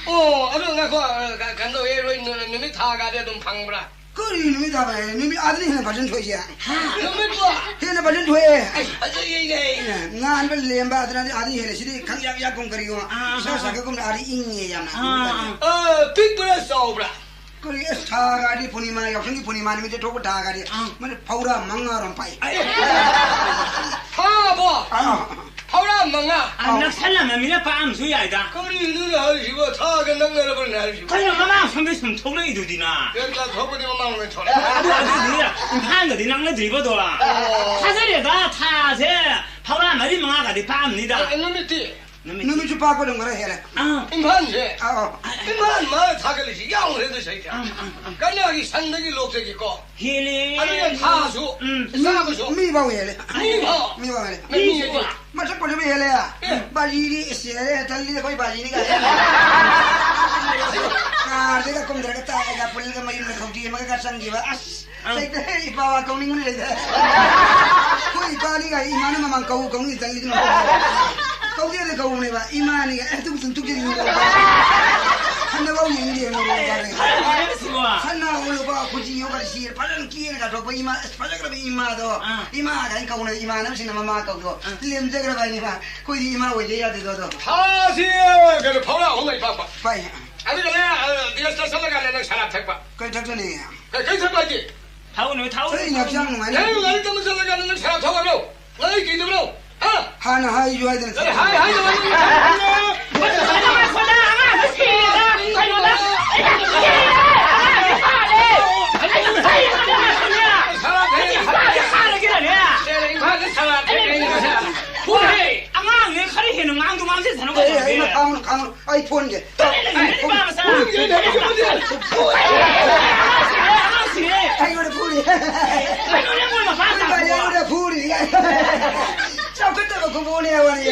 ꯑꯣ, ꯑꯗꯨ ꯉꯥꯏꯈꯣ, ꯑ, ꯀ-, ꯀꯩꯅꯣ ꯇꯧꯋꯦ, ꯅꯣꯏ ꯅꯨ-, ꯅꯨꯃꯤꯠ ꯊꯥꯒꯗꯤ ꯑꯗꯨꯝ ꯐꯪꯕ꯭ꯔꯥ? ꯀꯔꯤ ꯅꯨꯃꯤꯠ ꯇꯥꯕ ꯍꯥꯏ? ꯅꯨꯃꯤꯠ ꯑꯥꯗꯅ ꯍꯦꯟꯅ ꯐꯖꯅ ꯊꯣꯛꯏꯁꯦ꯫ ꯍꯥ? ꯅꯨꯃꯤꯠꯄꯨ? ꯍꯦꯟꯅ ꯐꯖꯅ ꯊꯣꯛꯑꯦ꯫ ꯑꯩ ꯐꯖꯩꯌꯦꯅꯦ꯫ ꯑꯦ, ꯉꯥꯟꯕ ꯂꯦꯝꯕ ꯑꯗꯨꯅꯗꯤ ꯑꯥꯗꯅ ꯍꯦꯜꯂꯦ꯫ ꯁꯤꯗꯤ ꯈꯪꯌꯥꯛ ꯌꯥꯛꯀꯨꯝ ꯀꯔꯤꯒꯨꯝ꯫ ꯑꯥ, ꯏꯁꯥ ꯑꯥ, ꯁꯥꯒꯠꯀꯨꯝꯅ ꯑꯥꯗ ꯏꯪꯉꯦ ꯌꯥꯝꯅ꯫ ꯑꯥ, ꯑꯥ꯫ ꯑ, ꯄꯤꯛꯄ꯭ꯔꯥ ꯆꯥꯎꯕ꯭ꯔꯥ? ꯀꯔꯤ, ꯑꯁ, ꯊꯥꯒꯗꯤ ꯄꯨꯔꯅꯤꯃꯥ, ꯌꯥꯎꯁꯪꯒꯤ ꯄꯨꯔꯅꯤꯃꯥ ꯅꯨꯃꯤꯠꯇ ꯊꯣꯛꯄ ꯊꯥꯒꯗꯤ꯫ ꯑꯥ꯫ ꯃꯗꯨ ꯐꯧꯔꯥ ꯃꯉꯥꯔꯣꯝ ꯄꯥꯛꯏ꯫ ꯑꯩ, ꯊꯥꯕꯣ? ꯑꯥ꯫ ꯐꯧꯔꯥ ꯃꯉꯥ꯫ ꯑ, ꯅꯛꯁꯜꯂꯝꯃꯃꯤꯅ ꯄꯥꯛꯑꯝꯁꯨ ꯌꯥꯏꯗ꯫ ꯀꯔꯤꯅꯣꯅꯦ ꯍꯥꯏꯔꯤꯁꯤꯕꯣ? ꯊꯥꯒ ꯅꯛꯅꯔꯕꯅꯦ ꯍꯥꯏꯔꯤꯁꯤꯕꯣ? ꯀꯩꯅꯣ, ꯃꯃꯥꯡ ꯁꯣꯝꯗꯩ ꯁꯨꯝ ꯊꯣꯛꯂꯛꯏꯗꯨꯗꯤꯅ꯫ ꯀꯩꯝꯇ ꯊꯣꯛꯄꯗꯤ ꯃꯃꯥꯡꯗ ꯊꯣꯛꯂꯛꯑꯦ꯫ ꯑꯗꯨ, ꯑꯗꯨꯗꯤ ꯏꯝꯐꯥꯜꯒꯗꯤ ꯅꯛꯅꯗ꯭ꯔꯤꯕꯗꯣ? ꯑꯣ꯫ ꯊꯥꯖꯔꯦꯗ, ꯊꯥꯁꯦ ꯐꯧꯔꯥ ꯃꯔꯤ ꯃꯉꯥꯒꯗꯤ ꯄꯥꯛꯑꯝꯅꯤꯗ꯫ ꯑ, ꯅꯨꯃꯤꯠꯇꯤ? ꯅꯨꯃꯤꯠ ꯅꯨꯃꯤꯠꯁꯨ ꯄꯥꯛꯄ ꯑꯗꯨꯝ ꯈꯔ ꯍꯦꯜꯂꯦ꯫ ꯑꯥ꯫ ꯏꯝꯐꯥꯜꯁꯦ? ꯑꯥ, ꯑꯥ꯫ ꯏꯝꯐꯥꯜ ꯃꯥꯅ ꯊꯥꯒꯠꯂꯤꯁꯤ ꯌꯥꯎꯈ꯭ꯔꯦꯗ ꯁꯩꯗ꯫ ꯑꯥ, ꯑꯥ, ꯑꯥ꯫ ꯀꯅꯥꯒꯤ ꯁꯟꯗꯒꯤ ꯂꯣꯛꯇꯒꯤꯀꯣ? ꯍꯦꯜꯂꯦ꯫ ꯑꯗꯨꯅ ꯊꯥꯁꯨ, ꯎꯝ꯫ ꯆꯥꯕꯁꯨ꯫ ꯃꯤ ꯐꯥꯎ ꯍꯦꯜꯂꯦ꯫ ꯃꯤ ꯐꯥꯎ? ꯃꯤ ꯐꯥꯎ ꯍꯦꯜꯂꯦ꯫ ꯃꯤ ꯃꯤ ꯐꯥꯎ? ꯍꯦꯜꯂꯦ꯫ ꯃꯁꯛ ꯐꯖꯕ ꯍꯦꯜꯂꯦ꯫ ꯑꯦ꯫ ꯕꯥꯖꯤꯗꯤ ꯏꯁ ꯍꯦꯜꯂꯦ, ꯇꯜꯂꯤꯗ ꯑꯩꯈꯣꯏ ꯕꯥꯖꯤꯅꯤ ꯀꯥꯏ꯫ ꯀꯥꯔꯗꯒ ꯀꯨꯝꯊꯔꯒ ꯇꯥꯛꯑꯒ ꯄꯨꯜꯂꯒ ꯃꯌꯨꯝꯗ ꯊꯧꯗꯤ ꯑꯃꯒ ꯆꯪꯈꯤꯕ꯫ ꯑꯁ꯫ ꯑꯪ꯫ ꯂꯩꯇꯦ, ꯏꯄꯥ ꯋꯥ ꯀꯧꯅꯤꯡꯕ ꯂꯩꯇꯦ꯫ ꯑꯩꯈꯣꯏ ꯏꯄꯥꯅꯤꯒ ꯏꯃꯥꯅ ꯃꯃꯥꯡ ꯀꯧ ꯀꯧꯅꯤ ꯆꯪꯉꯤꯗꯨꯅ꯫ ꯀꯧꯒꯦꯅ ꯀꯧꯕꯅꯦꯕ, ꯏꯃꯥꯅꯤꯒ ꯑꯦ ꯇꯨ ꯇꯨ ꯇꯨ ꯌꯦꯡꯉꯤ ꯀꯧꯕ꯫ ꯍꯟꯗꯛꯐꯥꯎ ꯌꯦꯡꯗꯦ ꯃꯣꯔꯣꯛ ꯏꯄꯥꯅꯤ꯫ ꯐꯔꯦ, ꯐꯔꯦ, ꯁꯤꯕꯣ꯫ ꯁꯅꯥ ꯂꯨꯄꯥ ꯈꯨꯖꯤ ꯌꯣꯒ ꯁꯤ ꯐꯖꯅ ꯀꯦꯅ ꯀꯥꯊꯣꯛꯄ ꯏꯃꯥ, ꯑꯁ ꯐꯖꯈ꯭ꯔꯕ ꯏꯃꯥꯗꯣ꯫ ꯑꯥ꯫ ꯏꯃꯥ ꯀꯥꯏꯅ ꯀꯧꯅ ꯏꯃꯥꯟꯅꯕꯁꯤꯡꯅ ꯃꯃꯥ ꯀꯧꯗꯣ꯫ ꯑꯥ꯫ ꯂꯦꯝꯖꯈ꯭ꯔꯕ ꯍꯥꯏꯅꯤ ꯏꯃꯥ꯫ ꯑꯩꯈꯣꯏꯗꯤ ꯏꯃꯥ ꯑꯣꯏꯗ ꯌꯥꯗꯦꯗꯣ ꯑꯗꯣ꯫ ꯊꯥꯁꯤ ꯀꯩꯅꯣ ꯐꯧꯔꯥ ꯑꯍꯨꯝ ꯂꯩ ꯄꯥꯛꯄ꯫ ꯐꯩ꯫ ꯑꯗꯨꯒꯅꯦ, ꯑ, ꯗꯤꯂꯁꯇ ꯆꯠꯂꯀꯥꯟꯗ ꯅꯪ ꯁꯔꯥꯞ ꯊꯛꯄ꯫ ꯀꯩ ꯊꯛꯇꯣꯏꯅꯤ? ꯀꯩ, ꯀꯩ ꯊꯛꯄ ꯍꯥꯏꯗꯤ? ꯊꯛꯎꯅꯨ, ꯊꯛꯎꯅꯨ, ꯑꯩ ꯊꯛꯎꯅꯨ꯫ ꯍꯛꯆꯥꯡ ꯅꯨꯡꯉꯥꯏꯅ ꯅꯪ ꯂꯥꯏꯔꯤꯛ ꯇꯝꯕ ꯆꯠꯂꯀꯥꯟꯗ ꯅꯪ ꯁꯔꯥꯞ ꯊꯛꯑꯕ꯭ꯔꯣ? ꯅꯪ ꯑꯩ ꯀꯤꯗꯕ꯭ꯔꯣ? ꯍꯥ? ꯍꯥꯟꯅ ꯍꯥꯏꯁꯨ ꯍꯥꯏꯗꯅ ꯀꯔꯤ ꯍꯥꯏ, ꯍꯥꯏ, ꯍꯥꯏ, ꯍꯥꯏ, ꯍꯥꯏ, ꯁꯔꯥꯞ ꯊꯛꯑꯦ, ꯁꯔꯥꯞ ꯊꯛꯑꯦ꯫ ꯏꯝꯐꯥꯜꯗ ꯁꯔꯥꯞ ꯊꯛꯑꯦ, ꯍꯥꯏ, ꯍꯥꯏ꯫ ꯐꯨꯔꯦ꯫ ꯑꯉꯥꯡꯅꯦ, ꯈꯔ ꯍꯦꯟꯅ ꯉꯥꯡꯗꯨ ꯉꯥꯡꯁꯤꯟꯁꯅꯨ ꯑꯦ, ꯑꯦ, ꯀꯩꯗꯧꯔꯒꯦ? ꯑꯩ ꯃꯈꯥ ꯑꯃꯨꯛ ꯈꯥꯡꯉꯨ꯫ ꯑꯩ ꯐꯣꯟꯒꯦ꯫ ꯇꯨꯃꯤꯟ ꯂꯩꯌꯨ, ꯅꯨꯄꯥ ꯃꯆꯥ꯫ ꯑꯉꯥꯡꯁꯤꯡꯅꯦ꯫ ꯑꯩꯉꯣꯟꯗ ꯐꯨꯔꯤ꯫ ꯀꯩꯅꯣꯅꯦ, ꯃꯣꯏ ꯃꯄꯥ ꯃꯣꯏ ꯃꯆꯥꯁꯤꯕꯣ? ꯑꯩꯉꯣꯟꯗ ꯐꯨꯔꯤ꯫ ꯆꯥꯎꯈꯠꯇꯕ ꯈꯨꯕꯨꯅꯦ ꯋꯥꯅꯤ꯫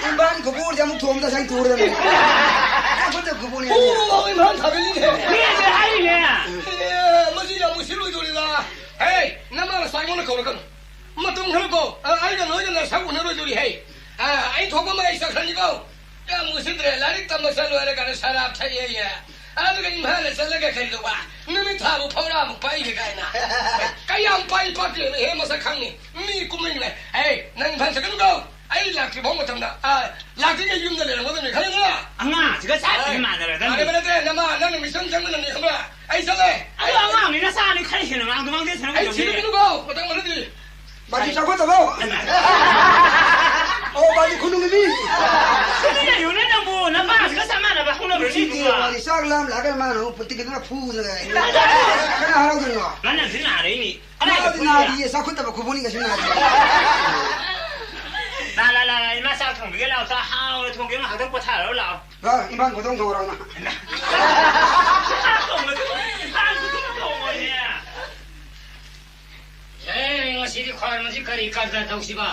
ꯏꯝꯐꯥꯜ ꯈꯨꯕꯨꯁꯦ ꯑꯃꯨꯛ ꯊꯣꯝꯗ ꯁꯪ ꯇꯨꯔꯗꯅꯤ꯫ ꯆꯥꯎꯈꯠꯇꯕ ꯈꯨꯕꯨꯅꯦ꯫ ꯑꯣ, ꯏꯝꯐꯥꯜ ꯊꯥꯒꯠꯂꯤꯅꯦ꯫ ꯃꯤꯁꯦ ꯍꯥꯏꯔꯤꯅꯦ꯫ ꯑꯦ, ꯃꯁꯤ ꯌꯥꯝ ꯎꯁꯤꯠꯂꯣꯏꯗꯣꯔꯤꯗ꯫ ꯍꯦ, ꯅꯃꯥ ꯅꯆꯥ ꯑꯩꯉꯣꯟꯗ ꯀꯧꯔꯛꯀꯅꯨ꯫ ꯃꯇꯝ ꯈꯔ ꯀꯣ, ꯑ, ꯑꯩꯒ ꯅꯣꯏꯒ ꯅꯁꯛ ꯎꯅꯔꯣꯏꯗꯣꯔꯤ ꯍꯦ꯫ ꯑ, ꯑꯩ ꯊꯣꯛꯄ ꯑꯃ ꯑꯩ ꯆꯠꯈ꯭ꯔꯅꯤꯀꯣ꯫ ꯌꯥꯝ ꯎꯁꯤꯠꯇ꯭ꯔꯦ꯫ ꯂꯥꯏꯔꯤꯛ ꯇꯝꯕ ꯆꯠꯂꯣ ꯍꯥꯏꯔ ꯀꯥꯟꯗ ꯁꯔꯥꯞ ꯊꯛꯑꯦꯌꯦ꯫ ꯑꯗꯨꯒ ꯏꯝꯐꯥꯜꯗ ꯆꯠꯂꯒ ꯀꯩꯗꯧꯕ? ꯅꯨꯃꯤꯠ ꯊꯥꯕꯨ ꯐꯧꯔꯥꯃꯨꯛ ꯄꯥꯏꯒꯦ ꯀꯥꯏꯅ꯫ ꯀꯌꯥꯝ ꯄꯥꯏ ꯄꯥꯛꯇꯦꯅ ꯍꯦ ꯃꯁꯛ ꯈꯪꯅꯤ꯫ ꯃꯤ ꯀꯨꯝꯍꯩꯅꯦ꯫ ꯑꯦ, ꯅꯪ ꯏꯝꯐꯥꯜ ꯆꯠꯀꯅꯨꯀꯣ꯫ ꯑꯩ ꯂꯥꯛꯇ꯭ꯔꯤ ꯐꯥꯎ ꯃꯇꯝꯗ, ꯑ, ꯂꯥꯛꯇ꯭ꯔꯤꯉꯩ ꯌꯨꯝꯗ ꯂꯩꯔꯝꯒꯗꯕꯅꯤ, ꯈꯪꯉꯦꯗꯅ? ꯑꯉꯥꯡꯁꯤꯒ ꯆꯞ ꯑꯦ, ꯃꯥꯟꯅꯔꯗꯕꯅꯤ꯫ ꯃꯥꯟꯅꯕ ꯅꯠꯇꯦ, ꯅꯃꯥ, ꯅꯪꯅ ꯃꯤꯆꯪ ꯆꯪꯗꯅꯅꯤ, ꯈꯪꯕ꯭ꯔꯥ? ꯑꯩ ꯆꯠꯂꯦ꯫ ꯑꯗꯣ ꯑꯉꯥꯡꯅꯤꯅ ꯆꯥꯅꯤ ꯈꯔ ꯍꯦꯟꯅ ꯉꯥꯡꯗ ꯉꯥꯡꯗꯦ ꯁꯅ ꯑꯩ ꯊꯤꯔꯛꯀꯅꯨꯀꯣ, ꯃꯇꯝ ꯈꯔꯗꯤ꯫ ꯕꯥꯖꯤ ꯆꯥꯎꯈꯠꯇꯕ꯭ꯔꯣ? ꯑꯣ, ꯕꯥꯖꯤ ꯈꯨꯅꯨꯡꯒꯤ ꯃꯤ꯫ ꯁꯤꯗꯤ ꯂꯩꯌꯨꯅꯦ ꯅꯪꯕꯨ, ꯅꯄꯥꯁꯤꯒ ꯆꯞ ꯃꯥꯟꯅꯕ ꯍꯧꯅꯕ꯭ꯔꯣ ꯉꯁꯤꯗꯤ ꯁꯤꯕꯨ? ꯋꯥꯔꯤ ꯆꯥꯛ ꯂꯥꯝ ꯂꯥꯛꯑꯒ ꯃꯥꯅ ꯑꯃꯨꯛ ꯄꯨꯟꯇꯤꯒꯤꯗꯨꯅ ꯐꯨꯗꯅ ꯂꯩ꯫ ꯀꯅꯥ ꯍꯔꯥꯎꯗꯣꯏꯅꯣ? ꯃꯥꯅꯗꯤ ꯅꯥꯔꯛꯏꯅꯤ꯫ ꯀꯗꯥꯏꯗ ꯃꯥꯗꯤ ꯐꯨꯏꯌꯦ? ꯅꯥꯗꯤꯌꯦ, ꯆꯥꯎꯈꯠꯇꯕ ꯈꯨꯕꯨꯅꯤ ꯀꯩꯁꯨ ꯅꯥꯗꯦ꯫ ꯂꯥ, ꯂꯥ, ꯂꯥ, ꯂꯥ, ꯏꯃꯥ ꯆꯥꯛ ꯊꯣꯡꯕꯤꯒꯦ ꯂꯥꯛꯑꯣ, ꯆꯥꯛ ꯍꯥꯎꯅ ꯊꯣꯡꯒꯦ, ꯉꯥꯏꯍꯥꯛꯇꯪ ꯄꯣꯊꯥꯔꯣ ꯂꯥꯛꯑꯣ꯫ ꯂꯥ, ꯏꯝꯐꯥꯜ ꯈꯨꯗꯣꯡ ꯊꯣꯡꯉꯨꯔꯣ ꯅꯪ꯫ ꯏꯝꯐꯥꯜ ꯈꯨꯗꯣꯡ ꯊꯣꯡꯉꯣꯏꯅꯦ꯫ ꯑꯦ, ꯉꯁꯤꯗꯤ ꯈ꯭ꯋꯥꯏ ꯃꯁꯤ ꯀꯔꯤ ꯀꯔꯕꯥꯔ ꯇꯧꯁꯤꯕ?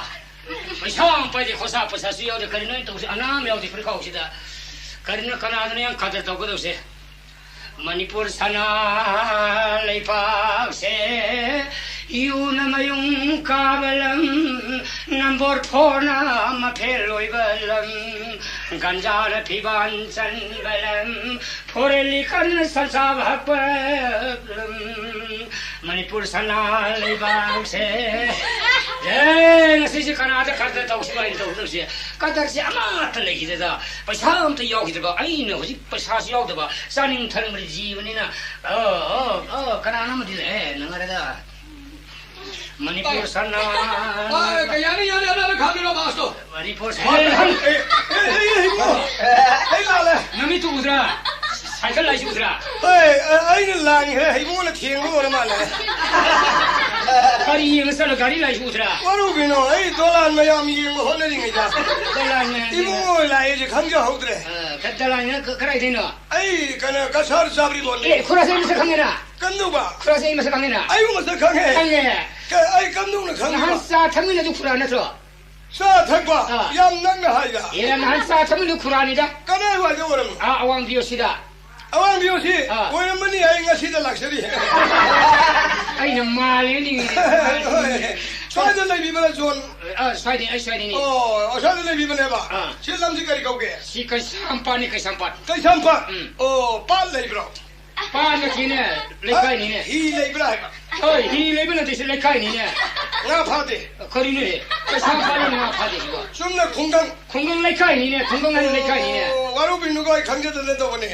ꯄꯩꯁꯥ ꯑꯃ ꯄꯥꯏꯗꯦ, ꯈꯣꯔꯁꯥ ꯄꯩꯁꯥꯁꯨ ꯌꯥꯎꯗꯦ, ꯀꯔꯤꯅꯣ ꯑꯩꯅ ꯇꯧꯁꯤ? ꯑꯅꯥ ꯑꯃ ꯌꯥꯎꯗꯦ ꯐꯨꯔꯤꯠꯈꯥꯎꯁꯤꯗ꯫ ꯀꯔꯤꯅꯣ, ꯀꯅꯥꯗꯅꯣ ꯌꯥꯝ ꯀꯗꯔ ꯇꯧꯒꯗꯧꯁꯦ? ꯃꯅꯤꯄꯨꯔ ꯁꯅꯥ ꯂꯩꯕꯥꯛꯁꯦ ꯌꯨꯅ ꯃꯌꯨꯡ ꯀꯥꯕ ꯂꯝ, ꯅꯝꯕꯔ ꯐꯣꯔꯅ ꯃꯐꯦꯜ ꯑꯣꯏꯕ ꯂꯝ, ꯒꯟꯖꯥꯅ ꯐꯤꯕꯥꯟ ꯆꯟꯕ ꯂꯝ, ꯐꯣꯔꯦꯟ ꯂꯤꯀꯔꯅ ꯁꯟꯁꯥ ꯍꯛꯄ ꯂꯝ, ꯃꯅꯤꯄꯨꯔ ꯁꯅꯥ ꯂꯩꯕꯥꯛꯁꯦ꯫ ꯑꯦ, ꯉꯁꯤꯁꯦ ꯀꯅꯥꯗ ꯀꯗꯔ ꯇꯧꯁꯤꯕ ꯑꯩꯅ ꯇꯧꯗꯧꯁꯦ? ꯀꯗꯔꯁꯦ ꯑꯃꯠꯇ ꯂꯩꯈꯤꯗꯦꯗ꯫ ꯄꯩꯁꯥ ꯑꯝꯇ ꯌꯥꯎꯈꯤꯗꯕ꯫ ꯑꯩꯅ ꯍꯧꯖꯤꯛ ꯄꯩꯁꯥꯁꯨ ꯌꯥꯎꯗꯕ꯫ ꯆꯥꯅꯤꯡ ꯊꯛꯅꯤꯡꯕꯗꯤ ꯖꯤꯕꯅꯤꯅ꯫ ꯑ, ꯑ, ꯑ, ꯀꯅꯥꯅꯣ ꯑꯃꯗꯤ ꯂꯩ꯫ ꯑꯦ, ꯅꯪ ꯑꯔꯦꯗ꯫ ꯃꯅꯤꯄꯨꯔ ꯁꯅꯥ꯫ ꯑ, ꯀ-, ꯌꯥꯅꯤ, ꯌꯥꯅꯤ, ꯑꯗ, ꯑꯗ ꯈꯥꯝꯕꯤꯔꯣ, ꯕꯥꯁꯇꯣ꯫ ꯃꯅꯤꯄꯨꯔ ꯁꯅꯥ꯫ ꯑꯦ, ꯑꯦ, ꯑꯦ, ꯑꯦ, ꯏꯕꯨꯡꯉꯣ꯫ ꯑꯩ ꯂꯥꯜꯂꯦ꯫ ꯅꯃꯤꯠꯇꯨ ꯎꯗ꯭ꯔꯥ? ꯁꯥꯏꯀꯜ ꯂꯥꯏꯁꯤ ꯎꯗ꯭ꯔꯥ? ꯑꯦ, ꯑ-, ꯑꯩꯅ ꯂꯥꯟꯈ꯭ꯔꯦ꯫ ꯏꯕꯨꯡꯉꯣꯅ ꯊꯦꯡꯕ ꯑꯣꯏꯔ ꯃꯥꯜꯂꯦ꯫ ꯀꯔꯤ ꯌꯦꯡꯉ ꯆꯠꯂ ꯒꯥꯔꯤ ꯂꯥꯏꯁꯤ ꯎꯗ꯭ꯔꯥ? ꯋꯥꯔꯨꯕꯤꯅꯣ, ꯑꯩ ꯗꯣꯂꯥꯟ ꯃꯌꯥꯝ ꯌꯦꯡꯕ ꯍꯣꯠꯅꯔꯤꯉꯩꯗ ꯗꯣꯂꯥꯟ ꯃꯌꯥꯝ ꯌꯦꯡꯉ꯫ ꯏꯕꯨꯡꯉꯣ ꯂꯥꯛꯑꯦꯁꯦ ꯈꯪꯖꯍꯧꯗ꯭ꯔꯦ꯫ ꯑ, ꯀ-, ꯗꯣꯂꯥꯟ ꯀ-, ꯀꯗꯥꯏꯗꯩꯅꯣ? ꯑꯩ ꯀꯩꯅꯣ, ꯀꯁꯥꯔ ꯆꯥꯕ꯭ꯔꯤ ꯂꯣꯟꯅꯤ꯫ ꯑꯦ, ꯈꯨꯔꯥꯁꯦ ꯑꯩ ꯃꯁꯛ ꯈꯪꯉꯦꯅ? ꯀꯟꯗꯧꯕ꯫ ꯈꯨꯔꯥꯁꯦ ꯑꯩ ꯃꯁꯛ ꯈꯪꯉꯦꯅ? ꯑꯩꯕꯨ ꯃꯁꯛ ꯈꯪꯉꯦ? ꯈꯪꯉꯦ꯫ ꯀ-, ꯑꯩ ꯀꯟꯗꯧꯅ ꯈꯪꯕ꯫ ꯅꯍꯥꯟ ꯆꯥ ꯊꯛꯃꯤꯟꯅꯗꯨ ꯈꯨꯔꯥ ꯅꯠꯇ꯭ꯔꯣ? ꯆꯥ ꯊꯛꯄ? ꯑꯥ꯫ ꯌꯥꯝ ꯅꯛꯅ ꯍꯥꯏꯗ꯫ ꯑꯦ, ꯅꯍꯥꯟ ꯆꯥ ꯊꯛꯃꯤꯟꯅꯗꯨ ꯈꯨꯔꯥꯅꯤꯗ꯫ ꯀꯗꯥꯏꯋꯥꯏꯗ ꯑꯣꯏꯔꯝꯅꯣ? ꯑꯥ, ꯑꯋꯥꯡ ꯕꯤ ꯑꯣ ꯁꯤꯗ꯫ ꯑꯋꯥꯡꯕꯤ ꯑꯁꯤ ꯑꯥ꯫ ꯑꯣꯏꯔꯝꯃꯅꯤ, ꯑꯩ ꯉꯁꯤꯗ ꯂꯥꯛꯆꯔꯤ꯫ ꯑꯩꯅ ꯃꯥꯜꯂꯦ ꯅꯤꯡꯉꯤꯅꯦ꯫ ꯍꯣꯏ꯫ ꯁ꯭ꯋꯥꯏꯗ ꯂꯩꯕꯤꯕ꯭ꯔꯥ, ꯖꯣꯟ? ꯑꯥ, ꯁ꯭ꯋꯥꯏꯗꯩ, ꯑꯩ ꯁ꯭ꯋꯥꯏꯗꯩꯅꯦ꯫ ꯑꯣ, ꯁ꯭ꯋꯥꯏꯗ ꯂꯩꯕꯤꯕꯅꯦꯕ? ꯑꯥ꯫ ꯁꯤ ꯂꯝꯁꯤ ꯀꯔꯤ ꯀꯧꯒꯦ? ꯁꯤ ꯀꯩꯁꯥꯝꯄꯥꯠꯅꯤ, ꯀꯩꯁꯥꯝꯄꯥꯠ꯫ ꯀꯩꯁꯥꯝꯄꯥꯠ? ꯎꯝ꯫ ꯑꯣ, ꯄꯥꯠ ꯂꯩꯕ꯭ꯔꯣ? ꯄꯥꯠ ꯅꯠꯇꯦꯅꯦ, ꯂꯩꯀꯥꯏꯅꯤꯅꯦ꯫ ꯍꯤ ꯂꯩꯕ꯭ꯔꯥ ꯍꯥꯏꯕ? ꯍꯣꯏ, ꯍꯤ ꯂꯩꯕ ꯅꯠꯇꯦ, ꯁꯤ ꯂꯩꯀꯥꯏꯅꯤꯅꯦ꯫ ꯉꯥ ꯐꯥꯗꯦ? ꯀꯔꯤꯅꯣꯍꯦ? ꯀꯩꯁꯥꯝꯄꯥꯠꯅ ꯉꯥ ꯐꯥꯗꯦ ꯁꯤꯕꯣ? ꯆꯨꯝꯅ ꯈꯨꯡꯒꯪ꯫ ꯈꯨꯡꯒꯪ ꯂꯩꯀꯥꯏꯅꯤꯅꯦ, ꯈꯨꯡꯒꯪ ꯍꯥꯏꯅ ꯂꯩꯀꯥꯏꯅꯤꯅꯦ꯫ ꯑꯣ, ꯋꯥꯔꯧꯕꯤꯅꯨꯀꯣ, ꯑꯩ ꯈꯪꯖꯗꯅ ꯇꯧꯕꯅꯦ꯫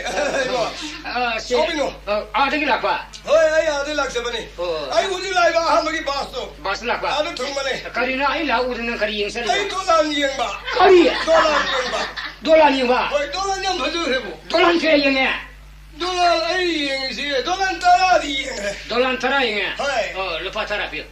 ꯑ, ꯁꯤ, ꯁꯥꯎꯕꯤꯅꯨ꯫ ꯑ, ꯑꯥꯗꯒꯤ ꯂꯥꯛꯄ? ꯍꯣꯏ, ꯑꯩ ꯑꯥꯗꯒꯤ ꯂꯥꯛꯆꯕꯅꯤ꯫ ꯑꯣ꯫ ꯑꯩ ꯍꯧꯖꯤꯛ ꯂꯥꯛꯏꯕ ꯑꯍꯥꯟꯕꯒꯤ ꯕꯥꯁꯇꯣ꯫ ꯕꯥꯁꯇ ꯂꯥꯛꯄ? ꯑꯥꯗ ꯊꯨꯡꯕꯅꯦ꯫ ꯀꯔꯤꯅꯣ ꯑꯩ ꯂꯥꯛꯎꯗꯅ ꯅꯪ ꯀꯔꯤ ꯌꯦꯡ ꯆꯠꯂꯤꯅꯣ? ꯑꯩ ꯗꯣꯂꯥꯟ ꯌꯦꯡꯕ꯫ ꯀꯔꯤ? ꯗꯣꯂꯥꯟ ꯌꯦꯡꯕ꯫ ꯗꯣꯂꯥꯟ ꯌꯦꯡꯕ? ꯍꯣꯏ, ꯗꯣꯂꯥꯟ ꯌꯥꯝ ꯐꯖꯈ꯭ꯔꯦꯕꯨ꯫ ꯗꯣꯂꯥꯟ ꯀꯌꯥ ꯌꯦꯡꯉꯦ? ꯗꯣꯂꯥꯟ ꯑꯩ ꯌꯦꯡꯉꯤꯁꯤ ꯗꯣꯂꯥꯟ ꯇꯔꯥꯗꯤ ꯌꯦꯡꯉꯦ꯫ ꯗꯣꯂꯥꯟ ꯇꯔꯥ ꯌꯦꯡꯉꯦ? ꯍꯣꯏ꯫ ꯑꯣ, ꯂꯨꯄꯥ ꯇꯔꯥ ꯄꯤꯌꯨ꯫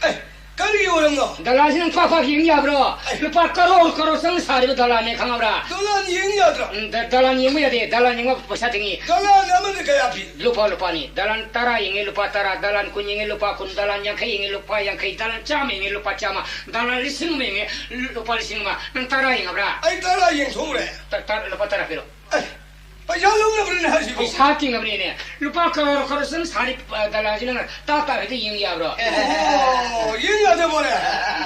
ꯑꯦ, ꯀꯔꯤꯒꯤ ꯑꯣꯏꯔꯝꯅꯣ? ꯗꯂꯥꯟꯁꯤ ꯅꯪ ꯄꯥꯛ ꯄꯥꯛ ꯌꯦꯡ ꯌꯥꯕ꯭ꯔꯣ? ꯑꯦ꯫ ꯂꯨꯄꯥ ꯀꯔꯣꯔ ꯀꯔꯣꯔ ꯆꯪ ꯁꯥꯔꯤꯕ ꯗꯂꯥꯟꯅꯦ, ꯈꯪꯉꯕ꯭ꯔꯥ? ꯗꯣꯂꯥꯟ ꯌꯦꯡ ꯌꯥꯗ꯭ꯔꯣ? ꯎꯝ, ꯗ-, ꯗꯂꯥꯟ ꯌꯦꯡꯕ ꯌꯥꯗꯦ꯫ ꯗꯂꯥꯟ ꯌꯦꯡꯕ ꯄꯩꯁꯥ ꯇꯤꯡꯉꯤ꯫ ꯗꯣꯂꯥꯟ ꯑꯃꯗ ꯀꯌꯥ ꯄꯤ? ꯂꯨꯄꯥ ꯂꯨꯄꯥꯅꯤ꯫ ꯗꯂꯥꯟ ꯇꯔꯥ ꯌꯦꯡꯉꯦ, ꯂꯨꯄꯥ ꯇꯔꯥ꯫ ꯗꯂꯥꯟ ꯀꯨꯟ ꯌꯦꯡꯉꯦ, ꯂꯨꯄꯥ ꯀꯨꯟ꯫ ꯗꯂꯥꯟ ꯌꯥꯡꯈꯩ ꯌꯦꯡꯉꯦ, ꯂꯨꯄꯥ ꯌꯥꯡꯈꯩ꯫ ꯗꯂꯥꯟ ꯆꯥꯝꯃ ꯌꯦꯡꯉꯦ, ꯂꯨꯄꯥ ꯆꯥꯝꯃ꯫ ꯗꯂꯥꯟ ꯂꯤꯁꯤꯡ ꯑꯃ ꯌꯦꯡꯉꯦ, ꯂꯨꯄꯥ ꯂꯤꯁꯤꯡ ꯑꯃ꯫ ꯅꯪ ꯇꯔꯥ ꯌꯦꯡꯉꯕ꯭ꯔꯥ? ꯑꯩ ꯇꯔꯥ ꯌꯦꯡꯊꯣꯛꯎꯔꯦ꯫ ꯇ-, ꯇ-, ꯂꯨꯄꯥ ꯇꯔꯥ ꯄꯤꯔꯣ꯫ ꯑꯦ, ꯄꯩꯁꯥ ꯂꯧꯅꯕ꯭ꯔꯅꯦ ꯍꯥꯏꯁꯤꯕꯨ? ꯄꯩꯁꯥ ꯇꯤꯡꯉꯕꯅꯤꯅꯦ꯫ ꯂꯨꯄꯥ ꯀꯔꯣꯔ ꯀꯔꯣꯔ ꯆꯪ ꯁꯥꯔꯤ, ꯑ, ꯗꯂꯥꯜꯁꯤ ꯅꯪꯅ ꯇꯥ ꯇꯥ ꯍꯦꯛꯇ ꯌꯦꯡ ꯌꯥꯕ꯭ꯔꯣ? ꯑꯣ, ꯌꯦꯡ ꯌꯥꯗꯕꯣꯔꯦ?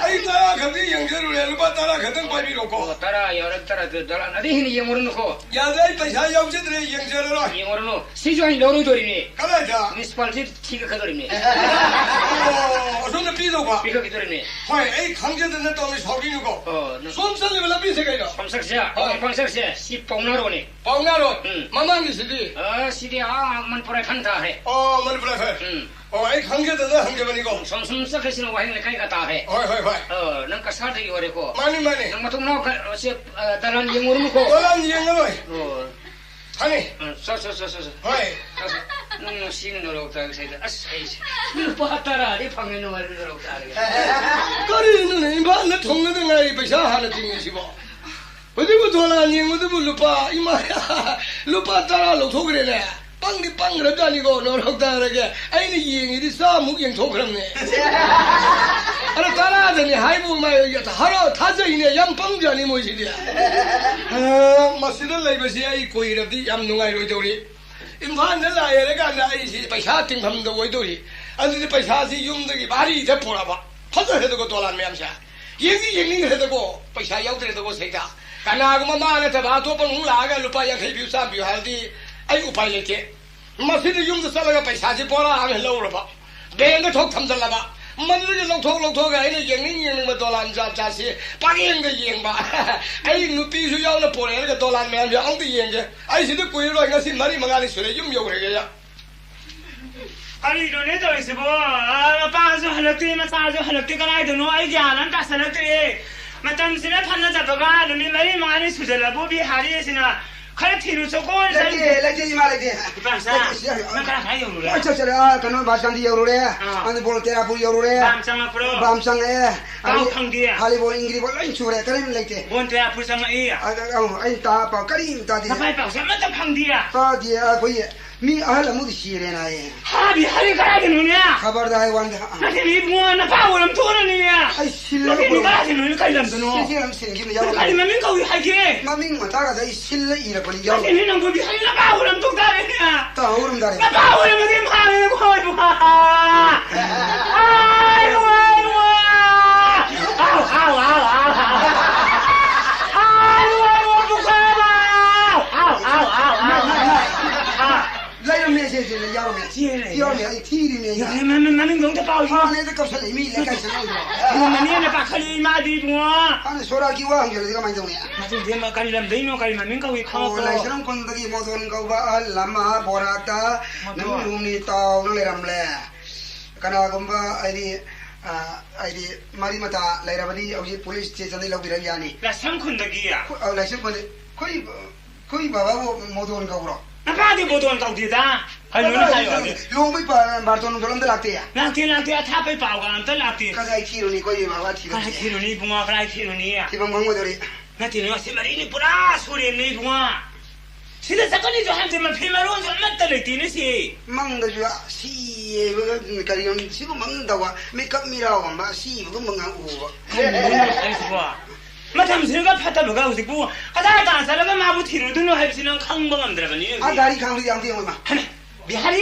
ꯑꯩ ꯇꯔꯥ ꯈꯛꯇ ꯌꯦꯡꯖꯔꯨꯔꯦ, ꯂꯨꯄꯥ ꯇꯔꯥ ꯈꯛꯇꯪ ꯄꯥꯏꯕꯤꯔꯣꯀꯣ꯫ ꯑꯣ, ꯇꯔꯥ ꯌꯥꯎꯔꯦ, ꯇꯔꯥ, ꯗꯂꯥꯜ ꯑꯗꯩ ꯍꯦꯟꯅ ꯌꯦꯡꯉꯨꯔꯅꯨꯀꯣ꯫ ꯌꯥꯗꯦ, ꯑꯩ ꯄꯩꯁꯥ ꯌꯥꯎꯖꯗ꯭ꯔꯦ, ꯌꯦꯡꯖꯔꯔꯣꯏ꯫ ꯌꯦꯡꯉꯨꯔꯅꯨ, ꯁꯤꯁꯨ ꯑꯩ ꯂꯧꯔꯣꯏꯗꯧꯔꯤꯅꯦ꯫ ꯀꯗꯥꯏꯗ? ꯃ꯭ꯌꯨꯅꯤꯁꯤꯄꯥꯂꯤꯇꯤ ꯊꯤꯒꯠꯀꯗꯧꯔꯤꯅꯦ꯫ ꯑꯣ, ꯑꯗꯣꯝꯗ ꯄꯤꯗꯧꯕ? ꯄꯤꯈꯠꯈꯤꯗꯧꯔꯤꯅꯦ꯫ ꯍꯣꯏ, ꯑꯩ ꯈꯪꯖꯗꯅ ꯇꯧꯔꯤ, ꯁꯥꯎꯕꯤꯅꯨꯀꯣ꯫ ꯑꯣ, ꯅꯪ ꯁꯣꯝ ꯆꯠꯂꯤꯕ ꯂꯝꯕꯤꯁꯦ ꯀꯩꯅꯣ? ꯄꯪꯆꯔꯁꯦ, ꯍꯣꯏ꯫ ꯄꯪꯆꯔꯁꯦ, ꯁꯤ ꯄꯥꯎꯅꯥꯔꯣꯅꯦ꯫ ꯄꯥꯎꯅꯥꯔꯣ? ꯎꯝ꯫ ꯃꯃꯥꯡꯒꯤꯁꯤꯗꯤ? ꯑ, ꯁꯤꯗꯤ ꯑꯥ ꯃꯅꯤꯄꯨꯔ ꯐꯟ ꯇꯥꯔꯦ꯫ ꯑꯣ, ꯃꯅꯤꯄꯨꯔ ꯐꯟ꯫ ꯎꯝ꯫ ꯑꯣ, ꯑꯩ ꯈꯪꯖꯗꯅ ꯍꯪꯖꯕꯅꯤꯀꯣ꯫ ꯁꯣꯝ, ꯁꯣꯝ ꯆꯠꯈ꯭ꯔꯁꯤꯅ ꯋꯥꯍꯦꯡ ꯂꯩꯀꯥꯏꯒ ꯇꯥꯔꯦ꯫ ꯍꯣꯏ, ꯍꯣꯏ, ꯍꯣꯏ꯫ ꯑ, ꯅꯪ ꯀꯁꯥꯔꯗꯒꯤ ꯑꯣꯏꯔꯦꯀꯣ? ꯃꯥꯅꯤ, ꯃꯥꯅꯤ꯫ ꯅꯪ ꯃꯇꯨꯡ ꯃꯅꯥꯎ ꯀ-, ꯁꯦ, ꯑ, ꯗꯂꯥꯟ ꯌꯦꯡꯉꯨꯔꯅꯨꯀꯣ? ꯗꯂꯥꯟ ꯌꯦꯡꯉꯔꯣꯏ꯫ ꯑꯣ꯫ ꯐꯅꯤ꯫ ꯎꯝ, ꯆꯣ, ꯆꯣ, ꯆꯣ, ꯆꯣ, ꯆꯣ꯫ ꯍꯣꯏ꯫ ꯆꯣ, ꯆꯣ꯫ ꯅꯪ ꯅꯨꯡꯁꯤꯅ ꯅꯣꯔꯣꯛ ꯇꯥꯔꯒ ꯁꯤꯗ꯫ ꯑꯁ, ꯑꯩꯁꯦ ꯂꯨꯄꯥ ꯇꯔꯥꯗꯤ ꯐꯪꯉꯦ ꯅꯨꯡꯉꯥꯏꯅ ꯅꯣꯔꯣꯛ ꯇꯥꯔꯒ꯫ ꯀꯔꯤꯅꯣꯅꯦ, ꯏꯝꯐꯥꯜꯗ ꯊꯨꯡꯂꯗ ꯉꯥꯏꯔꯤ ꯄꯩꯁꯥ ꯍꯥꯟꯅ ꯇꯤꯡꯉꯤꯁꯤꯕꯣ? ꯍꯧꯖꯤꯛꯄꯨ ꯗꯣꯂꯥꯟ ꯌꯦꯡꯕꯗꯨꯕꯨ ꯂꯨꯄꯥ, ꯏꯃꯥ, ꯂꯨꯄꯥ ꯇꯔꯥ ꯂꯧꯊꯣꯛꯈ꯭ꯔꯦꯅꯦ꯫ ꯄꯪꯗꯤ ꯄꯪꯈ꯭ꯔꯖꯥꯠꯅꯤꯀꯣ, ꯅꯣꯔꯣꯛ ꯇꯥꯔꯒꯦ꯫ ꯑꯩꯅ ꯌꯦꯡꯉꯤꯗꯤ ꯆꯥꯝꯃꯨꯛ ꯌꯦꯡꯊꯣꯛꯈ꯭ꯔꯕꯅꯦ꯫ ꯑꯗꯣ ꯇꯔꯥꯗꯅꯤ ꯍꯥꯏꯕ ꯃꯥ ꯍꯔꯥꯎ ꯊꯥꯖꯩꯅꯦ, ꯌꯥꯝ ꯄꯪꯖꯥꯅꯤ ꯃꯣꯏꯁꯤꯗꯤ꯫ ꯑ, ꯃꯁꯤꯗ ꯂꯩꯕꯁꯤ ꯑꯩ ꯀꯨꯏꯔꯕꯗꯤ ꯌꯥꯝ ꯅꯨꯡꯉꯥꯏꯔꯣꯏꯗꯧꯔꯤ꯫ ꯏꯝꯐꯥꯜꯗ ꯂꯥꯛꯑꯦꯔꯀꯥꯟꯗ ꯑꯩꯁꯤ ꯄꯩꯁꯥ ꯇꯤꯡꯐꯝꯗ ꯑꯣꯏꯗꯧꯔꯤ꯫ ꯑꯗꯨꯗꯤ ꯄꯩꯁꯥꯁꯤ ꯌꯨꯝꯗꯒꯤ ꯚꯥꯔꯤꯗ ꯄꯨꯔꯛꯑꯕ꯫ ꯐꯖꯈ꯭ꯔꯦꯗꯀꯣ ꯗꯣꯂꯥꯟ ꯃꯌꯥꯝꯁꯦ꯫ ꯌꯦꯡꯗꯤ ꯌꯦꯡꯅꯤꯡꯈ꯭ꯔꯦꯗꯀꯣ, ꯄꯩꯁꯥ ꯌꯥꯎꯗ꯭ꯔꯦꯗꯀꯣ ꯁꯩꯗ꯫ ꯀꯅꯥꯒꯨꯝꯕ ꯃꯥ ꯅꯠꯇꯕ ꯑꯇꯣꯞꯄ ꯑꯃꯨꯛ ꯂꯥꯛꯑꯒ ꯂꯨꯄꯥ ꯌꯥꯡꯈꯩ ꯄꯤꯌꯨ, ꯆꯥꯝꯃ ꯄꯤꯌꯨ ꯍꯥꯏꯔꯗꯤ ꯑꯩ ꯎꯄꯥꯏ ꯂꯩꯇꯦ꯫ ꯃꯁꯤꯗ ꯌꯨꯝꯗ ꯆꯠꯂꯒ ꯄꯩꯁꯥꯁꯤ ꯕꯣꯔꯥ ꯑꯃ ꯂꯧꯔꯕ, ꯕꯦꯡꯗ ꯊꯣꯛ ꯊꯝꯖꯜꯂꯕ, ꯃꯗꯨꯗꯒꯤ ꯂꯧꯊꯣꯛ ꯂꯧꯊꯣꯛꯑꯒ ꯑꯩꯅ ꯌꯦꯡꯅꯤꯡ ꯌꯦꯡꯅꯤꯡꯕ ꯗꯣꯂꯥꯟ ꯖꯥꯠ ꯖꯥꯠꯁꯤ ꯄꯪꯌꯦꯡꯗ ꯌꯦꯡꯕ꯫ ꯑꯩ ꯅꯨꯄꯤꯁꯨ ꯌꯥꯎꯅ ꯄꯣꯔꯛꯑꯒ ꯗꯣꯂꯥꯟ ꯃꯌꯥꯝꯁꯦ ꯑꯃꯨꯛꯇ ꯌꯦꯡꯒꯦ꯫ ꯑꯩ ꯁꯤꯗ ꯀꯨꯏꯔꯔꯣꯏ, ꯉꯁꯤ ꯃꯔꯤ ꯃꯉꯥꯅꯤ ꯁꯨꯔꯦ ꯌꯨꯝ ꯌꯧꯈ꯭ꯔꯒꯦ꯫ ꯀꯔꯤꯅꯣꯅꯦ ꯇꯧꯔꯤꯁꯤꯕꯣ? ꯑ, ꯃꯄꯥꯁꯨ ꯍꯜꯂꯛꯇꯦ, ꯃꯆꯥꯁꯨ ꯍꯜꯂꯛꯇꯦ, ꯀꯗꯥꯏꯗꯅꯣ? ꯑꯩ ꯒ꯭ꯌꯥꯟ ꯑꯃ ꯇꯥꯁꯜꯂꯛꯇ꯭ꯔꯦ꯫ ꯃꯇꯝꯁꯤꯅ ꯐꯅ ꯆꯠꯄꯒ ꯅꯨꯃꯤꯠ ꯃꯔꯤ ꯃꯉꯥꯅꯤ ꯁꯨꯖꯜꯂꯕꯣ ꯕꯤꯍꯥꯔꯤ ꯑꯁꯤꯅ? ꯈꯔ ꯊꯤꯔꯨ ꯆꯣꯀꯣ, ꯂꯩꯇꯦ, ꯂꯩꯇꯦ, ꯏꯃꯥ, ꯂꯩꯇꯦ꯫ ꯏꯄꯥ ꯁꯥ, ꯂꯩꯇꯦ, ꯁꯤ, ꯅꯪ ꯀꯔꯥꯏ ꯀꯔꯥꯏ ꯌꯧꯔꯨꯔꯦ? ꯍꯣꯏ, ꯆꯠ, ꯆꯠꯂꯦ꯫ ꯑꯥ, ꯀꯩꯅꯣ, ꯕꯥꯁꯀꯥꯟꯗꯤ ꯌꯧꯔꯨꯔꯦ꯫ ꯑꯥ꯫ ꯑꯗꯨ ꯕꯣꯜ ꯇꯦꯔꯥꯄꯨꯔ ꯌꯧꯔꯨꯔꯦ꯫ ꯕꯥꯝ ꯆꯪꯉꯛꯄ꯭ꯔꯣ? ꯕꯥꯝ ꯆꯪꯉꯛꯑꯦ꯫ ꯄꯥꯎ ꯑꯗꯩ ꯐꯪꯗꯦ꯫ ꯍꯥꯂꯤꯕꯣꯜ ꯏꯪꯒꯤꯔꯤꯕꯣꯜ ꯂꯣꯏ ꯁꯨꯔꯦ, ꯀꯔꯤꯝ ꯂꯩꯇꯦ꯫ ꯕꯣꯜ ꯇꯦꯔꯥꯄꯨꯔ ꯆꯪꯉꯛꯏ꯫ ꯑ, ꯑ, ꯑꯧ, ꯑꯩ ꯇꯥ ꯄꯥꯎ ꯀꯔꯤꯝ ꯇꯥꯗꯦ꯫ ꯅꯄꯥꯏ ꯄꯥꯎꯁꯦ ꯑꯃꯠꯇ ꯐꯪꯗꯦ꯫ ꯇꯥꯗꯦ, ꯑꯩꯈꯣꯏ ꯃꯤ ꯑꯍꯜ ꯑꯃꯗꯤ ꯁꯤꯔꯦꯅ ꯍꯥꯏꯌꯦ꯫ ꯍꯥ, ꯕꯤꯍꯥꯔꯤ ꯀꯗꯥꯏꯗꯅꯣꯅꯦ? ꯈꯕꯔꯗ ꯍꯥꯏ ꯋꯥꯅꯤꯗ꯫ ꯅꯠꯇꯦ, ꯏꯕꯨꯡꯉꯣ, ꯅꯄꯥ ꯑꯣꯏꯔꯝ ꯊꯣꯛꯑꯅꯤꯅꯦ꯫ ꯑꯩ ꯁꯤꯜꯂ ꯅꯠꯇꯦ, ꯄꯨꯔꯛ-, ꯀꯗꯥꯏꯗꯅꯣꯅꯦ? ꯀꯔꯤ ꯂꯝꯗꯅꯣ? ꯁꯤꯜꯂ ꯁꯤꯟꯈꯤꯕ ꯌꯥꯎꯔꯦ꯫ ꯀꯔꯤ ꯃꯃꯤꯡ ꯀꯧꯏ ꯍꯥꯏꯒꯦ? ꯃꯃꯤꯡ ꯃꯇꯥꯒꯗ ꯑꯩ ꯁꯤꯜꯂ ꯏꯔꯛꯄꯅꯤ ꯌꯥꯎꯔꯦ꯫ ꯅꯠꯇꯦꯅꯦ, ꯅꯪꯕꯨ ꯕꯤꯍꯥꯔꯤ ꯅꯄꯥ ꯑꯣꯏꯔꯝ ꯊꯣꯛ ꯇꯥꯔꯦꯅꯦ꯫ ꯇꯥꯍꯧꯔꯝꯗꯥꯔꯦ꯫ ꯅꯄꯥ ꯑꯣꯏꯔꯝꯃꯗꯤ ꯃꯥꯡꯉꯦꯅꯦ, ꯈꯣꯏ ꯏꯕꯨꯡꯉꯣ꯫ ꯑꯥꯏ, ꯋꯥꯏ, ꯋꯥ꯫ ꯑꯥꯎ, ꯑꯥꯎ, ꯑꯥꯎ, ꯑꯥꯎ, ꯑꯥꯎ꯫ ꯑꯥꯏ, ꯋꯥꯏ, ꯋꯥ, ꯄꯨꯈ꯭ꯔꯕ꯫ ꯑꯥꯎ, ꯑꯥꯎ, ꯑꯥꯎ, ꯑꯥꯎ, ꯑꯥꯎ꯫ ꯑꯥ꯫ ꯂꯩꯔꯝꯃꯦ, ꯁꯦ, ꯁꯦ, ꯌꯥꯎꯔꯝꯃꯦ꯫ ꯁꯤ ꯂꯩꯔꯦ꯫ ꯌꯥꯎꯔꯝꯃꯦ, ꯑꯩ ꯊꯤꯔꯤꯅꯦ, ꯑꯩ꯫ ꯌꯥꯔꯦ, ꯃ-, ꯃ-, ꯃꯃꯤꯡꯗꯣ ꯑꯝꯇ ꯄꯥꯎ, ꯏꯕꯨꯡꯉꯣ꯫ ꯃꯥꯅꯦ, ꯑꯗ ꯀꯧꯁꯜꯂꯛꯏ ꯃꯤ ꯂꯩꯀꯥꯏ ꯆꯪꯉꯛꯏꯗꯣ꯫ ꯑꯗꯨ ꯃꯅꯦꯅ ꯄꯥꯈꯠꯂꯤ, ꯏꯃꯥꯗꯤ, ꯏꯕꯨꯡꯉꯣ꯫ ꯃꯥꯅꯦ, ꯁꯣꯔꯥꯠꯀꯤ ꯋꯥ ꯍꯪꯖꯜꯂꯗꯤ ꯀꯃꯥꯏꯅ ꯇꯧꯅꯤ? ꯃꯗꯨꯗꯤ ꯃ-, ꯀꯔꯤ ꯂꯝꯗꯩꯅꯣ, ꯀꯔꯤ ꯃꯃꯤꯡ ꯀꯧꯏ, ꯑꯣ, ꯈꯪꯉꯛꯄ꯭ꯔꯣ? ꯂꯥꯏꯁ꯭ꯔꯝ ꯈꯨꯟꯗꯒꯤ ꯃꯣꯗꯣꯟ ꯀꯧꯕ ꯑꯍꯜ ꯑꯃ ꯕꯣꯔꯥꯛꯇ ꯃꯣꯗꯣꯟ꯫ ꯅꯨꯃꯤꯠ ꯍꯨꯝꯅꯤ ꯇꯥꯎꯅ ꯂꯩꯔꯝꯂꯦ꯫ ꯀꯅꯥꯒꯨꯝꯕ, ꯍꯥꯏꯗꯤ, ꯑ, ꯍꯥꯏꯗꯤ, ꯃꯔꯤ ꯃꯇꯥ ꯂꯩꯔꯕꯗꯤ ꯍꯧꯖꯤꯛ ꯄꯨꯂꯤꯁ ꯁ꯭ꯇꯦꯁꯟꯗꯒꯤ ꯂꯧꯕꯤꯔꯛ ꯌꯥꯅꯤ꯫ ꯂꯥꯏꯁ꯭ꯔꯝ ꯈꯨꯟꯗꯒꯤ? ꯈꯨ-, ꯑ, ꯂꯥꯏꯁ꯭ꯔꯝ ꯈꯨꯟꯗ-, ꯑꯩꯈꯣꯏ ꯑꯩꯈꯣꯏ ꯕꯥꯕꯥꯕꯨ ꯃꯣꯗꯣꯟ ꯀꯧꯕ꯭ꯔꯣ? ꯅꯄꯥꯗꯤ ꯃꯣꯗꯣꯟ ꯀꯧꯗꯦꯗ꯫ ꯀꯩꯅꯣꯅꯦ ꯀꯗꯥꯏ ꯍꯥꯏꯌꯣ ꯍꯥꯏꯗꯤ? ꯂꯨꯍꯣꯡꯕꯩ ꯄꯥ-, ꯕꯥꯔꯇꯣꯟ ꯅꯨꯡꯇꯣꯟ ꯑꯝꯇ ꯂꯥꯛꯇꯦ? ꯂꯥꯛꯇꯦ, ꯂꯥꯛꯇꯦ, ꯑꯊꯥꯞꯄꯩ ꯄꯥꯎꯒ ꯑꯝꯇ ꯂꯥꯛꯇꯦ꯫ ꯀꯗꯥꯏ ꯊꯤꯔꯨꯅꯤ? ꯑꯩꯈꯣꯏ ꯕꯥꯕꯥ ꯊꯤꯕ ꯀꯗꯥꯏ ꯊꯤꯔꯦ꯫ ꯊꯤꯔꯨꯅꯤ ꯏꯕꯨꯡꯉꯣ, ꯀꯗꯥꯏ ꯊꯤꯔꯨꯅꯤ? ꯊꯤꯐꯝ ꯈꯪꯉꯣꯏꯗꯧꯔꯤ꯫ ꯅꯠꯇꯦꯅꯦ, ꯉꯁꯤ ꯃꯔꯤꯅꯤ ꯄꯨꯔꯥ ꯁꯨꯔꯦꯅꯦ ꯏꯕꯨꯡꯉꯣ꯫ ꯁꯤꯗ ꯆꯠꯀꯅꯤꯁꯨ ꯍꯥꯏꯕꯗꯤ ꯃꯐꯤ ꯃꯔꯣꯟꯁꯨ ꯑꯃꯠꯇ ꯂꯩꯇꯦꯅꯦ ꯁꯤ꯫ ꯃꯪꯗꯁꯨ ꯁꯤꯕꯒ ꯀꯔꯤꯒꯨꯝ-, ꯁꯤꯕꯨ ꯃꯪꯗꯧꯕ ꯃꯤꯀꯞ ꯃꯤꯔꯥꯎꯒꯨꯝꯕ ꯑꯁꯤꯕꯒꯨꯝꯕ ꯉꯥꯛ ꯎꯕ꯫ ꯀꯔꯤꯅꯣ ꯍꯥꯏꯁꯤꯕꯣ? ꯃꯇꯝꯁꯤꯒ ꯐꯠꯇꯕꯒ ꯍꯧꯖꯤꯛꯄꯨ ꯀꯗꯥꯏ ꯀꯥꯟ ꯆꯠꯂꯒ ꯃꯥꯕꯨ ꯊꯤꯔꯨꯗꯣꯏꯅꯣ ꯍꯥꯏꯕꯁꯤ ꯅꯪ ꯈꯪꯕ ꯉꯝꯗ꯭ꯔꯕꯅꯤ ꯑꯥ, ꯍꯧꯖꯤꯛ꯫ ꯒꯥꯔꯤ ꯈꯥꯝꯕꯗꯤ ꯌꯥꯝ ꯊꯦꯡꯉꯣꯏ ꯃꯥ꯫ ꯍꯩꯃꯥ, ꯕꯤꯍꯥꯔꯤ!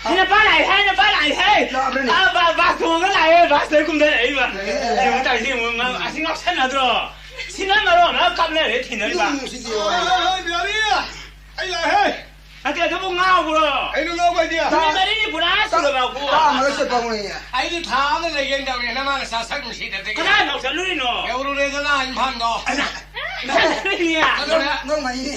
ꯍꯥ? ꯅꯄꯥ ꯂꯥꯛꯑꯦ ꯍꯥꯏ, ꯅꯄꯥ ꯂꯥꯛꯑꯦ ꯍꯥꯏ! ꯂꯥꯛꯑꯕ꯭ꯔꯅꯦ? ꯑꯥ, ꯕꯥ-, ꯕꯥꯁ ꯇꯣꯡꯉꯒ ꯂꯥꯛꯑꯦ, ꯕꯥꯁꯇ ꯀꯨꯝꯊꯔꯛꯏꯕ꯫ ꯑꯦ, ꯑꯦ, ꯑꯦ꯫ ꯌꯦꯡꯉꯨ ꯇꯧꯔꯤꯁꯤ, ꯌꯦꯡꯉꯨ, ꯉꯥ-, ꯑꯁꯤ ꯉꯥꯎꯁꯟꯅꯗ꯭ꯔꯣ? ꯁꯤꯅ ꯃꯔꯣꯟ ꯑꯃ ꯀꯞꯅꯔꯦ ꯊꯤꯅꯔꯤꯕ꯫ ꯅꯨꯡꯁꯤꯗꯦ, ꯍꯣꯏ, ꯍꯣꯏ, ꯍꯣꯏ, ꯕꯤꯍꯥꯔꯤ! ꯑꯩ ꯂꯥꯛꯑꯦ! ꯅꯠꯇꯦ, ꯑꯗꯨꯕꯨ ꯉꯥꯎꯕ꯭ꯔꯣ? ꯀꯩꯅꯣ ꯉꯥꯎꯕ ꯍꯥꯏꯗꯤ? ꯅꯨꯃꯤꯠ ꯃꯔꯤꯅꯤ ꯄꯨꯔꯥ ꯁꯨꯔꯕ ꯑꯩꯈꯣꯏ꯫ ꯇꯥ ꯑꯃꯒ ꯆꯠꯄ ꯍꯧꯅꯩꯌꯦ꯫ ꯑꯩꯗꯤ ꯊꯥ ꯑꯃ ꯂꯩꯒꯦꯅ ꯇꯧꯅꯦ, ꯅꯃꯥ ꯅꯆꯥ ꯁꯛ ꯅꯨꯡꯁꯤꯗꯕꯗꯒꯤ꯫ ꯀꯗꯥꯏꯐꯥꯎ ꯆꯠꯂꯨꯔꯤꯅꯣ? ꯌꯧꯔꯨꯔꯦꯗꯅ ꯏꯝꯐꯥꯜꯗꯣ꯫ ꯑꯩꯅ ꯏꯝꯐꯥꯜ ꯆꯠꯂꯨꯏꯅꯦ꯫ ꯆꯠꯂꯨꯔꯦ꯫ ꯅꯣꯡ ꯃꯔꯤꯅꯦ꯫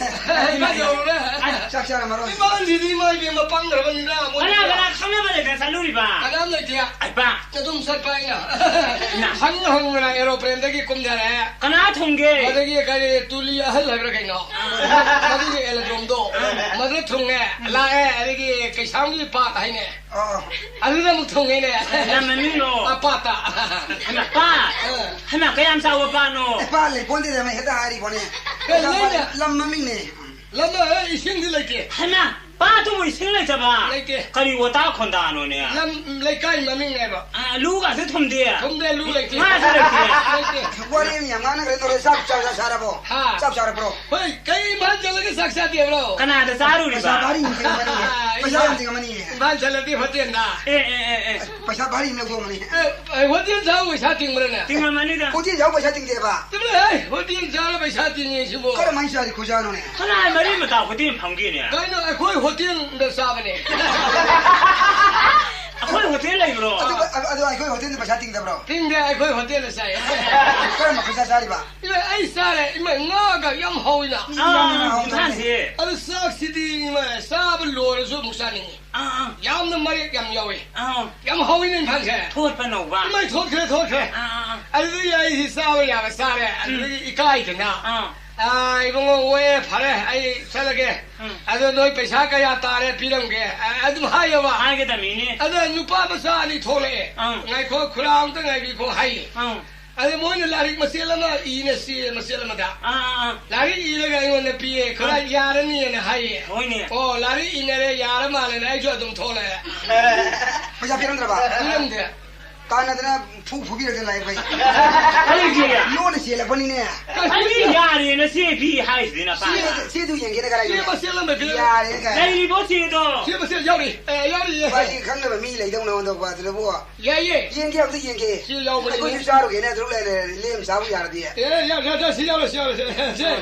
ꯏꯝꯐꯥꯜ ꯌꯧꯔꯨꯔꯦ꯫ ꯑꯩ ꯆꯥꯛ ꯆꯥꯔ ꯃꯔꯣꯏ꯫ ꯏꯝꯐꯥꯜꯁꯤꯗꯤ ꯏꯃꯥ ꯏꯕꯦꯝꯃ ꯄꯪꯈ꯭ꯔꯕꯅꯤꯅ ꯃꯣꯏ꯫ ꯀꯅꯥ ꯀꯅꯥ ꯈꯪꯅꯕ ꯂꯩꯇꯅ ꯆꯠꯂꯨꯔꯤꯕ? ꯀꯅꯥꯝ ꯂꯩꯇꯦ꯫ ꯑꯩ ꯄꯥ꯫ ꯑꯗꯨꯝ ꯆꯠꯄ ꯑꯩꯅ꯫ ꯏꯃꯥ꯫ ꯍꯪ ꯍꯪꯗꯅ aeroplaneꯗꯒꯤ ꯀꯨꯝꯊꯔꯛꯑꯦ꯫ ꯀꯅꯥ ꯊꯣꯡꯒꯦ? ꯑꯗꯒꯤ ꯀꯔꯤ ꯇꯨꯂꯤ ꯑꯍꯜ ꯍꯥꯏꯕ꯭ꯔꯥ ꯀꯩꯅꯣ? ꯑꯥ꯫ ꯃꯗꯨꯒꯤ aerodromeꯗꯣ꯫ ꯑꯥ꯫ ꯃꯗꯨꯗ ꯊꯨꯡꯉꯦ꯫ ꯎꯝ꯫ ꯂꯥꯛꯑꯦ꯫ ꯑꯗꯒꯤ ꯀꯩꯁꯥꯝꯒꯤ ꯄꯥꯠ ꯍꯥꯏꯅꯦ꯫ ꯑꯥ꯫ ꯑꯗꯨꯗ ꯑꯃꯨꯛ ꯊꯨꯡꯉꯦꯅꯦ꯫ ꯂꯝ ꯃꯃꯤꯡꯂꯣ? ꯑ, ꯄꯥꯠꯇ꯫ ꯍꯩꯃꯥ, ꯄꯥꯠ? ꯑꯥ꯫ ꯍꯩꯃꯥ, ꯀꯌꯥꯝ ꯆꯥꯎꯕ ꯄꯥꯠꯅꯣ? ꯑꯦ, ꯄꯥꯠ ꯂꯩ ꯄꯣꯟꯗꯦꯗ, ꯃꯩ ꯍꯦꯛꯇ ꯍꯥꯏꯔꯤꯕꯣꯅꯦ꯫ ꯑꯦ, ꯂꯩꯅꯦ꯫ ꯂꯝ ꯃꯃꯤꯡꯅꯦ꯫ ꯂꯝ, ꯑꯦ, ꯏꯁꯤꯡꯗꯤ ꯂꯩꯇꯦ꯫ ꯍꯩꯃꯥ! ꯄꯥꯠꯇꯨꯕꯨ ꯏꯁꯤꯡ ꯂꯩꯇꯕ? ꯂꯩꯇꯦ꯫ ꯀꯔꯤ ꯋꯥꯇꯥ ꯈꯣꯟꯗꯥꯅꯣꯅꯦ? ꯂꯝ, ꯂꯩꯀꯥꯏ ꯃꯃꯤꯡꯅꯦꯕ꯫ ꯑ, ꯂꯨꯒꯁꯨ ꯊꯨꯝꯗꯦ? ꯊꯨꯝꯗꯦ, ꯂꯨ ꯂꯩꯇꯦ꯫ ꯉꯥꯁꯨ ꯂꯩꯇꯦ? ꯂꯩꯇꯦ꯫ ꯋꯥꯔꯤ ꯑꯃ ꯌꯥꯝ ꯉꯥꯡꯅꯈ꯭ꯔꯦ, ꯅꯣꯔꯦ ꯆꯥꯛ, ꯆꯥꯛ, ꯆꯥꯛ ꯆꯥꯔꯕꯣ? ꯍꯥ? ꯆꯥꯛ ꯆꯥꯔꯕ꯭ꯔꯣ? ꯍꯣꯏ, ꯀꯩ ꯏꯝꯐꯥꯜ ꯆꯠꯂꯒ ꯆꯥꯛ ꯆꯥꯗꯦꯕ꯭ꯔꯣ? ꯀꯅꯥꯗ ꯆꯥꯔꯨꯔꯤꯕ? ꯄꯩꯁꯥ ꯚꯥꯔꯤ ꯑꯃ ꯇꯤꯡꯉꯝꯃꯅꯤꯌꯦ꯫ ꯄꯩꯁꯥ ꯌꯥꯝ ꯇꯤꯡꯉꯝꯃꯅꯤꯌꯦ꯫ ꯏꯝꯐꯥꯜ ꯆꯠꯂꯗꯤ ꯍꯣꯇꯦꯜꯗ꯫ ꯑꯦ, ꯑꯦ, ꯑꯦ, ꯑꯦ꯫ ꯄꯩꯁꯥ ꯚꯥꯔꯤ ꯑꯃ ꯂꯧꯊꯣꯛꯑꯝꯃꯅꯤ꯫ ꯑꯦ, ꯑꯦ, ꯍꯣꯇꯦꯜ ꯆꯥꯕ ꯄꯩꯁꯥ ꯇꯤꯡꯕ꯭ꯔꯅꯦ? ꯇꯤꯡꯉꯝꯃꯅꯤꯗ꯫ ꯍꯣꯇꯦꯜ ꯆꯥꯕ ꯄꯩꯁꯥ ꯇꯤꯡꯗꯦꯕ? ꯆꯠꯂꯣꯍꯦ, ꯍꯣꯇꯦꯜ ꯆꯥꯔ ꯄꯩꯁꯥ ꯇꯤꯡꯉꯦ ꯁꯤꯕꯨ꯫ ꯀꯔꯝꯍꯥꯏꯅ ꯆꯥꯔꯤ ꯈꯨꯖꯥꯅꯣꯅꯦ? ꯀꯅꯥ ꯃꯔꯤ ꯃꯇꯥ ꯍꯣꯇꯦꯜ ꯐꯝꯒꯦꯅꯦ? ꯀꯩꯅꯣ, ꯑꯩꯈꯣꯏ ꯍꯣꯇꯦꯜꯗ ꯆꯥꯕꯅꯦ꯫ ꯑꯩꯈꯣꯏ ꯍꯣꯇꯦꯜ ꯂꯩꯕ꯭ꯔꯣ? ꯑꯗꯨ, ꯑꯗꯨ ꯑꯩꯈꯣꯏ ꯍꯣꯇꯦꯜꯗ ꯄꯩꯁꯥ ꯇꯤꯡꯗꯕ꯭ꯔꯣ? ꯇꯤꯡꯗꯦ, ꯑꯩꯈꯣꯏ ꯍꯣꯇꯦꯜꯗ ꯆꯥꯏ꯫ ꯀꯔꯝꯕ ꯈꯨꯖꯥ ꯆꯥꯔꯤꯕ? ꯏꯃꯥ, ꯑꯩ ꯆꯥꯔꯦ, ꯏꯃꯥ, ꯉꯥꯒ ꯌꯥꯝ ꯍꯥꯎꯏꯅ꯫ ꯑꯥ, ꯏꯝꯐꯥꯜꯁꯦ꯫ ꯑꯗꯨ ꯆꯥꯛꯁꯤꯗꯤ, ꯏꯃꯥ, ꯆꯥꯕ ꯂꯣꯏꯔꯁꯨ ꯑꯃꯨꯛ ꯆꯥꯅꯤꯡꯉꯤ꯫ ꯑꯥ, ꯑꯥ꯫ ꯌꯥꯝꯅ ꯃꯔꯦꯛ ꯌꯥꯝ ꯌꯥꯎꯏ꯫ ꯑꯥ, ꯑꯥ꯫ ꯌꯥꯝ ꯍꯥꯎꯏꯅꯦ ꯏꯝꯐꯥꯜꯁꯦ꯫ ꯊꯣꯠꯄ ꯅꯧꯕ꯫ ꯏꯃꯥꯏ, ꯊꯣꯠꯈ꯭ꯔꯦ, ꯊꯣꯠꯈ꯭ꯔꯦ꯫ ꯑꯥ, ꯑꯥ, ꯑꯥ꯫ ꯑꯗꯨꯗꯤ ꯑꯩꯁꯤ ꯆꯥꯕ ꯌꯥꯕ ꯆꯥꯔꯦ꯫ ꯎꯝ꯫ ꯑꯗꯨꯗꯒꯤ ꯏꯀꯥꯏꯗꯅ꯫ ꯑꯥ꯫ "ꯑꯥ, ꯏꯕꯨꯡꯉꯣ, ꯍꯣꯏ, ꯐꯔꯦ, ꯑꯩ ꯆꯠꯂꯒꯦ꯫ ꯎꯝ꯫ ꯑꯗꯣ ꯅꯣꯏ ꯄꯩꯁꯥ ꯀꯌꯥ ꯇꯥꯔꯦ ꯄꯤꯔꯝꯒꯦ?" ꯑ-, ꯑꯗꯨꯝ ꯍꯥꯏꯌꯣꯕ꯫ ꯍꯥꯏꯒꯗꯕꯅꯤꯅꯦ꯫ ꯑꯗꯣ ꯅꯨꯄꯥ ꯃꯆꯥ ꯑꯅꯤ ꯊꯣꯛꯂꯛꯑꯦ꯫ ꯑꯪ꯫ "ꯉꯥꯏꯈꯣ, ꯈꯨꯔꯥ ꯑꯝꯇ ꯉꯥꯏꯕꯤꯈꯣ" ꯍꯥꯏꯌꯦ꯫ ꯑꯪ꯫ ꯑꯗ ꯃꯣꯏꯅ ꯂꯥꯏꯔꯤꯛ ꯃꯆꯦꯠ ꯑꯃ ꯏꯅ ꯁꯤ ꯃꯆꯦꯠ ꯑꯃꯗ꯫ ꯑꯥ, ꯑꯥ, ꯑꯥ꯫ ꯂꯥꯏꯔꯤꯛ ꯏꯔꯒ ꯑꯩꯉꯣꯟꯗ ꯄꯤꯌꯦ, ꯈꯔ ꯑꯥ꯫ ꯌꯥꯔꯅꯤꯅ ꯍꯥꯏꯌꯦ꯫ ꯍꯣꯏꯅꯦ꯫ ꯑꯣ, ꯂꯥꯏꯔꯤꯛ ꯏꯅꯔꯦ, ꯌꯥꯔ ꯃꯥꯜꯂꯦꯅ ꯑꯩꯁꯨ ꯑꯗꯨꯝ ꯊꯣꯛꯂꯛꯑꯦ꯫ ꯄꯩꯁꯥ ꯄꯤꯔꯝꯗ꯭ꯔꯕ? ꯄꯤꯔꯝꯗꯦ꯫ ꯇꯥꯟꯅꯗꯅ ꯐꯨ ꯐꯨꯕꯤꯔꯒ ꯂꯥꯛꯑꯦ ꯑꯩꯈꯣꯏ꯫ ꯀꯔꯤꯒꯤ? ꯂꯣꯟꯅ ꯆꯦꯜꯂꯛꯄꯅꯤꯅꯦ꯫ ꯑꯩꯗꯤ ꯌꯥꯔꯦꯅ ꯆꯦ ꯄꯤ ꯍꯥꯏꯁꯤꯗꯤ ꯅꯄꯥꯅ꯫ ꯆꯦ-, ꯆꯦꯗꯨ ꯌꯦꯡꯒꯦꯅ ꯀꯔꯥꯏ ꯆꯦ ꯌꯦꯡꯒꯦ? ꯃꯆꯦꯠ ꯑꯃ ꯄꯤꯔꯝꯃꯦ꯫ ꯌꯥꯔꯦꯅ ꯀꯥꯏ꯫ ꯂꯩꯔꯤꯕꯣ ꯆꯦꯗꯣ? ꯆꯦ ꯃꯆꯦꯠ ꯌꯥꯎꯔꯤ꯫ ꯑꯦ, ꯌꯥꯎꯔꯤꯌꯦ꯫ ꯋꯥꯔꯤ ꯈꯪꯗꯕ ꯃꯤ ꯂꯩꯗꯧꯅ ꯑꯣꯟꯊꯣꯛꯄ ꯑꯗꯨꯗꯕꯨ꯫ ꯌꯥꯏꯌꯦ꯫ ꯌꯦꯡꯒꯦ, ꯑꯝꯇ ꯌꯦꯡꯒꯦ꯫ ꯁꯤ ꯌꯥꯎꯕꯅꯦ꯫ ꯑꯩꯈꯣꯏꯁꯨ ꯆꯥꯔꯨꯒꯦꯅ ꯑꯗꯨꯝ ꯂꯩ ꯂꯩꯔꯦ꯫ ꯂꯦꯝ ꯆꯥꯕꯨ ꯌꯥꯔꯗꯤ꯫ ꯑꯦ, ꯌꯥ-, ꯌꯥ-, ꯌꯥ-, ꯁꯤ ꯌꯥꯎꯔꯦ, ꯁꯤ ꯌꯥꯎꯔꯦ, ꯁꯤ, ꯁꯤ꯫ ꯑꯥ꯫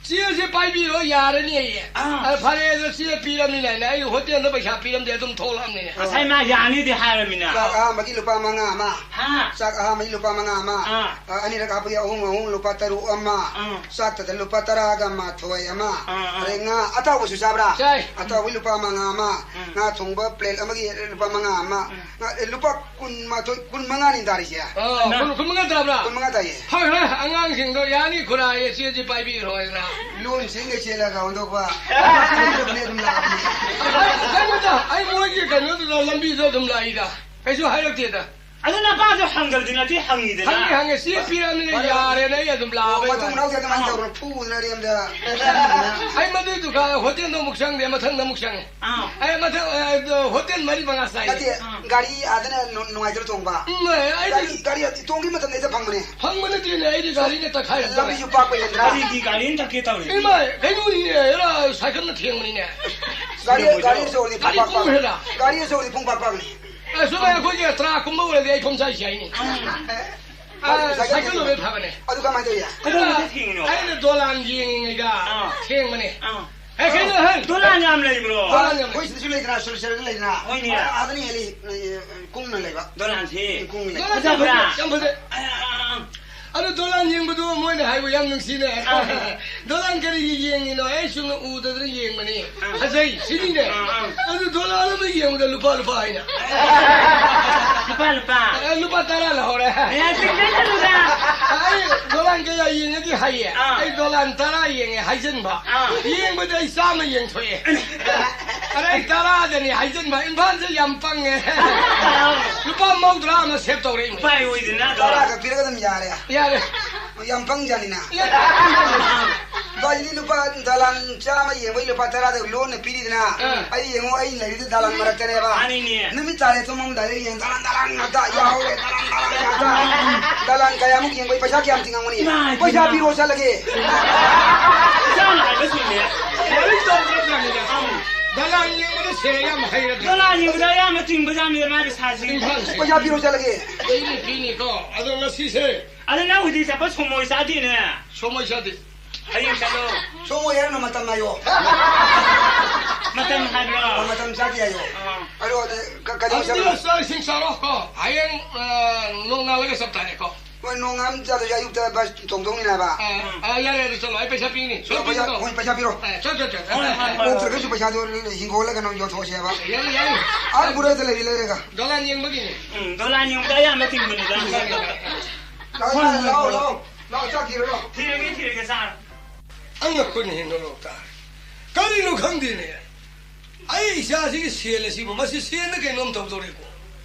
ꯆꯦꯁꯦ ꯄꯥꯏꯕꯤꯔꯣ, ꯌꯥꯔꯅꯤ ꯑꯩ꯫ ꯑꯥ꯫ ꯑ, ꯐꯔꯦ, ꯑꯗꯣ ꯆꯦ ꯄꯤꯔꯕꯅꯤꯅ ꯑꯩꯅ, ꯑꯩ ꯍꯣꯇꯦꯜꯗ ꯄꯩꯁꯥ ꯄꯤꯔꯝꯗꯦ, ꯑꯗꯨꯝ ꯊꯣꯛꯂꯛꯑꯕꯅꯤꯅ꯫ ꯉꯁꯥꯏ ꯃꯥ ꯌꯥꯅꯤꯗꯤ ꯍꯥꯏꯔꯃꯤꯅ꯫ ꯆꯥꯛ ꯑꯍꯥꯟꯕꯒꯤ ꯂꯨꯄꯥ ꯃꯉꯥ ꯑꯃ꯫ ꯍꯥ? ꯆꯥꯛ ꯑꯍꯥꯟꯕꯒꯤ ꯂꯨꯄꯥ ꯃꯉꯥ ꯑꯃ꯫ ꯑꯥ꯫ ꯑ, ꯑꯅꯤꯔꯛ ꯍꯥꯞꯄꯒꯤ ꯑꯍꯨꯝ ꯑꯍꯨꯝ, ꯂꯨꯄꯥ ꯇꯔꯨꯛ ꯑꯃ꯫ ꯑꯥ꯫ ꯆꯥꯛꯇꯗ ꯂꯨꯄꯥ ꯇꯔꯥꯒ ꯃꯥꯊꯣꯏ ꯑꯃ꯫ ꯑꯥ, ꯑꯥ꯫ ꯑꯗꯩ ꯉꯥ ꯑꯇꯥꯎꯕꯁꯨ ꯆꯥꯕ꯭ꯔꯥ? ꯆꯥꯏ꯫ ꯑꯇꯥꯎꯕꯒꯤ ꯂꯨꯄꯥ ꯃꯉꯥ ꯑꯃ꯫ ꯎꯝ꯫ ꯉꯥ ꯊꯣꯡꯕ ꯄ꯭ꯂꯦꯠ ꯑꯃꯒꯤ ꯂꯨꯄꯥ ꯃꯉꯥ ꯑꯃ꯫ ꯎꯝ꯫ ꯉꯥ, ꯑꯦ, ꯂꯨꯄꯥ ꯀꯨꯟꯃꯥꯊꯣꯏ, ꯀꯨꯟꯃꯉꯥꯅꯤ ꯇꯥꯔꯤꯁꯦ꯫ ꯑꯣ, ꯀꯨꯟ, ꯀꯨꯟꯃꯉꯥ ꯇꯥꯕ꯭ꯔꯥ? ꯀꯨꯟꯃꯉꯥ ꯇꯥꯏꯌꯦ꯫ ꯍꯣꯏ, ꯍꯣꯏ, ꯑꯉꯥꯡꯁꯤꯡꯗꯣ ꯌꯥꯅꯤ ꯈꯨꯔꯥꯏ, ꯆꯦꯁꯤ ꯄꯥꯏꯕꯤꯔꯣ ꯍꯥꯏꯗꯅ꯫ ꯂꯣꯟ ꯆꯦꯟꯒꯩ ꯆꯦꯜꯂꯒ ꯑꯣꯟꯊꯣꯛꯄ꯫ ꯑꯗꯨꯝ ꯂꯥꯛꯑꯕꯅꯤ꯫ ꯑꯩ, ꯀꯩꯅꯣꯗ, ꯑꯩ ꯃꯣꯏꯒꯤ ꯀꯩꯅꯣꯗꯨꯗ ꯂꯝꯕꯤꯗ ꯑꯗꯨꯝ ꯂꯥꯛꯏꯗ꯫ ꯀꯩꯁꯨ ꯍꯥꯏꯔꯛꯇꯦꯗ꯫ ꯑꯗꯨ ꯅꯄꯥꯁꯨ ꯍꯪꯗꯕꯗꯤ ꯅꯠꯇꯦ, ꯍꯪꯉꯤꯗꯅ꯫ ꯍꯪꯉꯤ, ꯍꯪꯉꯤ꯫ ꯁꯤ ꯄꯤꯔꯕꯅꯤꯅ ꯌꯥꯔꯦꯅ ꯑꯩ ꯑꯗꯨꯝ ꯂꯥꯛꯑꯕ ꯃꯇꯨꯡ ꯃꯅꯥꯎꯁꯦ ꯑꯗꯨꯃꯥꯏꯅ ꯇꯧꯔꯣ꯫ ꯐꯨꯗꯅ ꯑꯔꯦꯝꯗ꯫ ꯑꯩ ꯃꯗꯨꯏ ꯗꯨꯀꯥꯟ, ꯍꯣꯇꯦꯜꯗꯣ ꯑꯃꯨꯛ ꯆꯪꯗꯦ, ꯃꯊꯪꯗ ꯑꯃꯨꯛ ꯆꯪꯉꯦ꯫ ꯑꯥ꯫ ꯑꯩ ꯃꯊꯪ, ꯑ, ꯍꯣꯇꯦꯜ ꯃꯔꯤ ꯃꯉꯥ ꯆꯥꯏꯌꯦ꯫ ꯅꯠꯇꯦ, ꯑꯥ꯫ ꯒꯥꯔꯤ ꯑꯥꯗꯅ ꯅꯨ-, ꯅꯨꯡꯉꯥꯏꯇ꯭ꯔꯣ ꯇꯣꯡꯕ? ꯎꯝ, ꯑꯩ ꯒꯥꯔꯤ, ꯒꯥꯔꯤ ꯇꯣꯡꯈꯤꯕ ꯃꯇꯝꯗ ꯍꯦꯛꯇ ꯐꯪꯕꯅꯦ꯫ ꯐꯪꯕ ꯅꯠꯇꯦꯅꯦ, ꯑꯩꯗꯤ ꯒꯥꯔꯤꯅ ꯇꯛꯈꯥꯏꯔꯦ꯫ ꯂꯝꯕꯤꯁꯨ ꯄꯥꯛꯄ ꯍꯦꯟꯗ꯭ꯔꯥ? ꯀꯔꯤꯒꯤ ꯒꯥꯔꯤꯅ ꯇꯛꯀꯦ ꯇꯧꯔꯤ? ꯏꯃꯥꯏ, ꯀꯩꯅꯣꯅꯤꯅꯦ, ꯑꯦꯔꯥ, ꯁꯥꯏꯀꯜꯅ ꯊꯦꯡꯕꯅꯤꯅꯦ꯫ ꯒꯥꯔꯤ, ꯒꯥꯔꯤ ꯑꯆꯧꯕꯗꯤ ꯒꯥꯔꯤ ꯄꯨꯡ ꯄꯥꯛ ꯄꯥꯛ-, ꯄꯨꯡ ꯍꯦꯜꯂ? ꯒꯥꯔꯤ ꯑꯆꯧꯕꯗꯤ ꯄꯨꯡ ꯄꯥꯛ ꯄꯥꯛꯅꯤ꯫ ꯑꯁꯨꯝ ꯑꯩꯈꯣꯏꯒꯤ ꯇ꯭ꯔꯥꯛꯀꯨꯝꯕ ꯑꯣꯏꯔꯗꯤ ꯑꯩ ꯐꯝ ꯆꯥꯏ ꯆꯥꯏꯅꯤ꯫ ꯎꯝ꯫ ꯑꯥ, ꯁꯥꯏꯀꯜ ꯁꯥꯏꯀꯜ ꯑꯣꯏꯕ ꯐꯕꯅꯦ꯫ ꯑꯗꯨ ꯀꯃꯥꯏꯅ ꯇꯧꯏ? ꯀꯗꯣꯝꯗ ꯊꯦꯡꯉꯤꯅꯣ? ꯑꯩꯅ ꯗꯣꯂꯥꯟ ꯌꯦꯡꯉꯤꯉꯩꯗ ꯑꯥ꯫ ꯊꯦꯡꯕꯅꯦ꯫ ꯑꯥ꯫ ꯑꯦ, ꯀꯩꯅꯣ, ꯍꯦ? ꯗꯣꯂꯥꯟ ꯌꯥꯝ ꯂꯩꯕ꯭ꯔꯣ? ꯗꯣꯂꯥꯟ ꯌꯥꯝ ꯂꯩ꯫ ꯑꯩꯈꯣꯏ ꯁꯤꯗꯁꯨ ꯂꯩꯗꯅ, ꯁꯣꯔ ꯁꯦꯔꯒ ꯂꯩꯗꯅ꯫ ꯍꯣꯏꯅꯦ꯫ ꯑꯥ, ꯑꯥꯗꯅ ꯍꯦꯜꯂꯤ, ꯑꯦ, ꯀꯨꯡꯅ ꯂꯩꯕ꯫ ꯗꯣꯂꯥꯟꯁꯤ꯫ ꯀꯨꯡꯅ ꯂꯩ꯫ ꯗꯣꯂꯥꯟ ꯐꯖꯕ꯭ꯔꯥ? ꯌꯥꯝ ꯐꯖꯩ, ꯌꯥꯝ ꯐꯖꯩ꯫ ꯑꯥ, ꯑꯥ, ꯑꯥ꯫ ꯑꯗꯨ ꯗꯣꯂꯥꯟ ꯌꯦꯡꯕꯗꯨ ꯃꯣꯏꯅ ꯍꯥꯏꯕ ꯌꯥꯝ ꯅꯨꯡꯁꯤꯅꯦ꯫ ꯑꯥ꯫ ꯗꯣꯂꯥꯟ ꯀꯔꯤꯒꯤ ꯌꯦꯡꯉꯤꯅꯣ? ꯑꯩ ꯁꯨꯝ ꯎꯗꯗꯅ ꯌꯦꯡꯕꯅꯤ꯫ ꯑꯥ꯫ ꯐꯖꯩ, ꯁꯤꯅꯤꯅꯦ꯫ ꯑꯥ, ꯑꯥ꯫ ꯑꯗꯨ ꯗꯣꯂꯥꯟ ꯑꯃ ꯌꯦꯡꯕꯗ ꯂꯨꯄꯥ, ꯂꯨꯄꯥ ꯍꯥꯏꯅ꯫ ꯂꯨꯄꯥ, ꯂꯨꯄꯥ꯫ ꯑꯦ, ꯂꯨꯄꯥ ꯇꯔꯥ ꯂꯧꯍꯧꯔꯦ꯫ ꯑꯦ, ꯆꯤꯡꯅꯗꯅꯨꯗ꯫ ꯑꯩ ꯗꯣꯂꯥꯟ ꯀꯌꯥ ꯌꯦꯡꯉꯗꯤ ꯍꯥꯏꯌꯦ꯫ ꯑꯥ꯫ ꯑꯩ ꯗꯣꯂꯥꯟ ꯇꯔꯥ ꯌꯦꯡꯉꯦ ꯍꯥꯏꯖꯟꯕ꯫ ꯑꯥ꯫ ꯌꯦꯡꯕꯗ ꯑꯩ ꯆꯥꯝꯃ ꯌꯦꯡꯊꯣꯛꯑꯦ꯫ ꯑꯔꯩ ꯇꯔꯥꯗꯅꯤ ꯍꯥꯏꯖꯤꯟꯕ, ꯏꯝꯐꯥꯜꯁꯦ ꯌꯥꯝ ꯄꯪꯉꯦ꯫ ꯂꯨꯄꯥ ꯃꯧꯗ꯭ꯔꯥ ꯑꯃ ꯁꯦꯞ ꯇꯧꯔꯛꯏ꯫ ꯎꯄꯥꯏ ꯑꯣꯏꯗꯅ ꯑꯗꯣ꯫ ꯇꯔꯥ ꯈꯛ ꯄꯤꯔꯒ ꯑꯗꯨꯝ ꯌꯥꯔꯦ꯫ ꯌꯥꯔꯦ꯫ ꯌꯥꯝ ꯄꯪꯖꯥꯅꯤꯅ꯫ ꯌꯥꯔꯦ꯫ ꯑꯗꯣ ꯑꯩꯗꯤ ꯂꯨꯄꯥ ꯗꯂꯥꯟ ꯆꯥꯝꯃ ꯌꯦꯡꯕꯩ ꯂꯨꯄꯥ ꯇꯔꯥꯗ ꯂꯣꯟꯅ ꯄꯤꯔꯤꯗꯅ꯫ ꯑꯥ꯫ ꯑꯩ ꯌꯦꯡꯉꯣ, ꯑꯩ ꯂꯩꯔꯤꯗꯨ ꯗꯂꯥꯟ ꯃꯔꯛꯇꯅꯦꯕ꯫ ꯃꯥꯅꯤꯅꯦ꯫ ꯅꯨꯃꯤꯠ ꯇꯥꯔꯦ ꯇꯨꯝꯃꯝꯗꯥꯏꯗ ꯌꯦꯡ ꯗꯂꯥꯟ, ꯗꯂꯥꯟ ꯉꯥꯛꯇ ꯌꯥꯎꯔꯦ, ꯗꯂꯥꯟ, ꯗꯂꯥꯟ ꯉꯥꯛꯇ꯫ ꯗꯂꯥꯟ ꯀꯌꯥꯃꯨꯛ ꯌꯦꯡꯕꯩ ꯄꯩꯁꯥ ꯀꯌꯥꯝ ꯇꯤꯡꯉꯝꯒꯅꯤ? ꯏꯃꯥꯏ, ꯄꯩꯁꯥ ꯏꯃꯥꯏ꯫ ꯄꯤꯔꯣ ꯆꯠꯂꯒꯦ꯫ ꯏꯆꯥꯅ ꯍꯥꯏꯕ ꯆꯨꯝꯃꯦ꯫ ꯂꯥꯏꯔꯤꯛ ꯇꯧꯗ꯭ꯔꯕꯖꯥꯠꯅꯤꯗ꯫ ꯗꯂꯥꯟ ꯌꯦꯡꯕꯗ ꯁꯦꯜ ꯌꯥꯝ ꯍꯩꯔꯗ꯭ꯔꯥ? ꯗꯂꯥꯟ ꯌꯦꯡꯕꯗ ꯑꯌꯥꯝꯕ ꯇꯤꯡꯕꯖꯥꯠꯅꯤꯗ ꯃꯥꯒꯤ ꯄꯩꯁꯥꯁꯤ꯫ ꯏꯝꯐꯥꯜꯁꯦ꯫ ꯄꯩꯁꯥ ꯄꯤꯔꯣ ꯆꯠꯂꯒꯦ꯫ ꯄꯤꯅꯤ, ꯄꯤꯅꯤꯀꯣ꯫ ꯑꯗꯣ ꯉꯁꯤꯁꯦ꯫ ꯑꯗꯣ ꯅꯪ ꯍꯧꯖꯤꯛ ꯆꯠꯄ ꯁꯣꯃꯣꯏ ꯆꯥꯗꯦꯅꯦ꯫ ꯁꯣꯃꯣꯏ ꯆꯥꯗꯦ꯫ ꯍꯌꯦꯡ ꯆꯠꯂꯣ꯫ ꯁꯣꯃꯣꯏ ꯍꯥꯏꯔꯅ ꯃꯇꯝ ꯍꯥꯏꯌꯣ꯫ ꯃꯇꯝ ꯍꯥꯏꯕ꯭ꯔꯣ? ꯑꯣ, ꯃꯇꯝ ꯆꯥꯗꯦ ꯍꯥꯏꯌꯣ꯫ ꯑꯥ꯫ ꯑꯗꯣ, ꯑꯗ, ꯀ-, ꯀꯩꯅꯣ ꯑꯗꯨꯗꯤ ꯆꯠꯂꯣ꯫ ꯆꯥꯛ ꯏꯁꯤꯡ ꯆꯥꯔꯣ ꯀꯣ꯫ ꯍꯌꯦꯡ, ꯑ, ꯅꯣꯡꯉꯥꯜꯂꯒ ꯆꯞ ꯇꯥꯔꯦꯀꯣ꯫ ꯍꯣꯏ, ꯅꯣꯡꯉꯥꯟ ꯆꯥꯗ꯭ꯔꯁꯨ ꯑꯌꯨꯛꯇ ꯕꯁ ꯇꯣꯡꯗꯧꯅꯤꯅ ꯍꯥꯏꯕ꯫ ꯑ, ꯑ, ꯌꯥꯔꯦ, ꯑꯗꯨ ꯆꯠꯂꯣ꯫ ꯑꯩ ꯄꯩꯁꯥ ꯄꯤꯅꯤ꯫ ꯁꯣꯏ ꯄꯩꯁꯥ, ꯄꯤꯅꯤꯀꯣ꯫ ꯍꯣꯏ, ꯄꯩꯁꯥ ꯄꯤꯔꯣ꯫ ꯑ, ꯆꯠ, ꯆꯠ, ꯆꯠ, ꯆꯠ꯫ ꯍꯣꯏ, ꯍꯣꯏ, ꯍꯣꯏ꯫ ꯄꯣꯛꯇ꯭ꯔꯒꯁꯨ ꯄꯩꯁꯥꯗꯣ ꯍꯤꯡꯒꯣꯜꯂ ꯀꯩꯅꯣ ꯌꯣꯟꯊꯣꯛꯑꯁꯦꯕ꯫ ꯌꯥꯔꯦ, ꯌꯥꯔꯦ꯫ ꯑꯥ, ꯕꯨꯔꯥꯗ ꯂꯩꯔꯤ ꯂꯩꯔꯒ꯫ ꯗꯣꯂꯥꯟ ꯌꯦꯡꯕꯒꯤ꯫ ꯎꯝ, ꯗꯣꯂꯥꯟ ꯌꯦꯡꯕꯗ ꯑꯌꯥꯝꯕ ꯊꯤꯡꯕꯅꯤꯗ꯫ ꯂꯥꯛꯑꯣ, ꯍꯣꯏ, ꯍꯣꯏ, ꯂꯥꯛꯑꯣ, ꯍꯣꯏ꯫ ꯂꯥꯛꯑꯣ꯫ ꯂꯥꯛꯑꯣ, ꯆꯥꯛ ꯊꯤꯔꯣ, ꯂꯥꯛꯑꯣ꯫ ꯊꯤꯔꯒꯦ, ꯊꯤꯔꯒꯦ, ꯁꯥꯔ꯫ ꯑꯉꯛꯄꯅꯤ, ꯅꯣꯔꯣꯛꯇ꯫ ꯀꯔꯤꯅꯣ ꯈꯪꯗꯦꯅꯦ꯫ ꯑꯩ ꯏꯆꯥꯁꯤꯒꯤ ꯁꯦꯜ ꯑꯁꯤꯕꯨ, ꯃꯁꯤ ꯁꯦꯜꯅ ꯀꯩꯅꯣꯝ ꯇꯧꯗꯧꯔꯦꯀꯣ꯫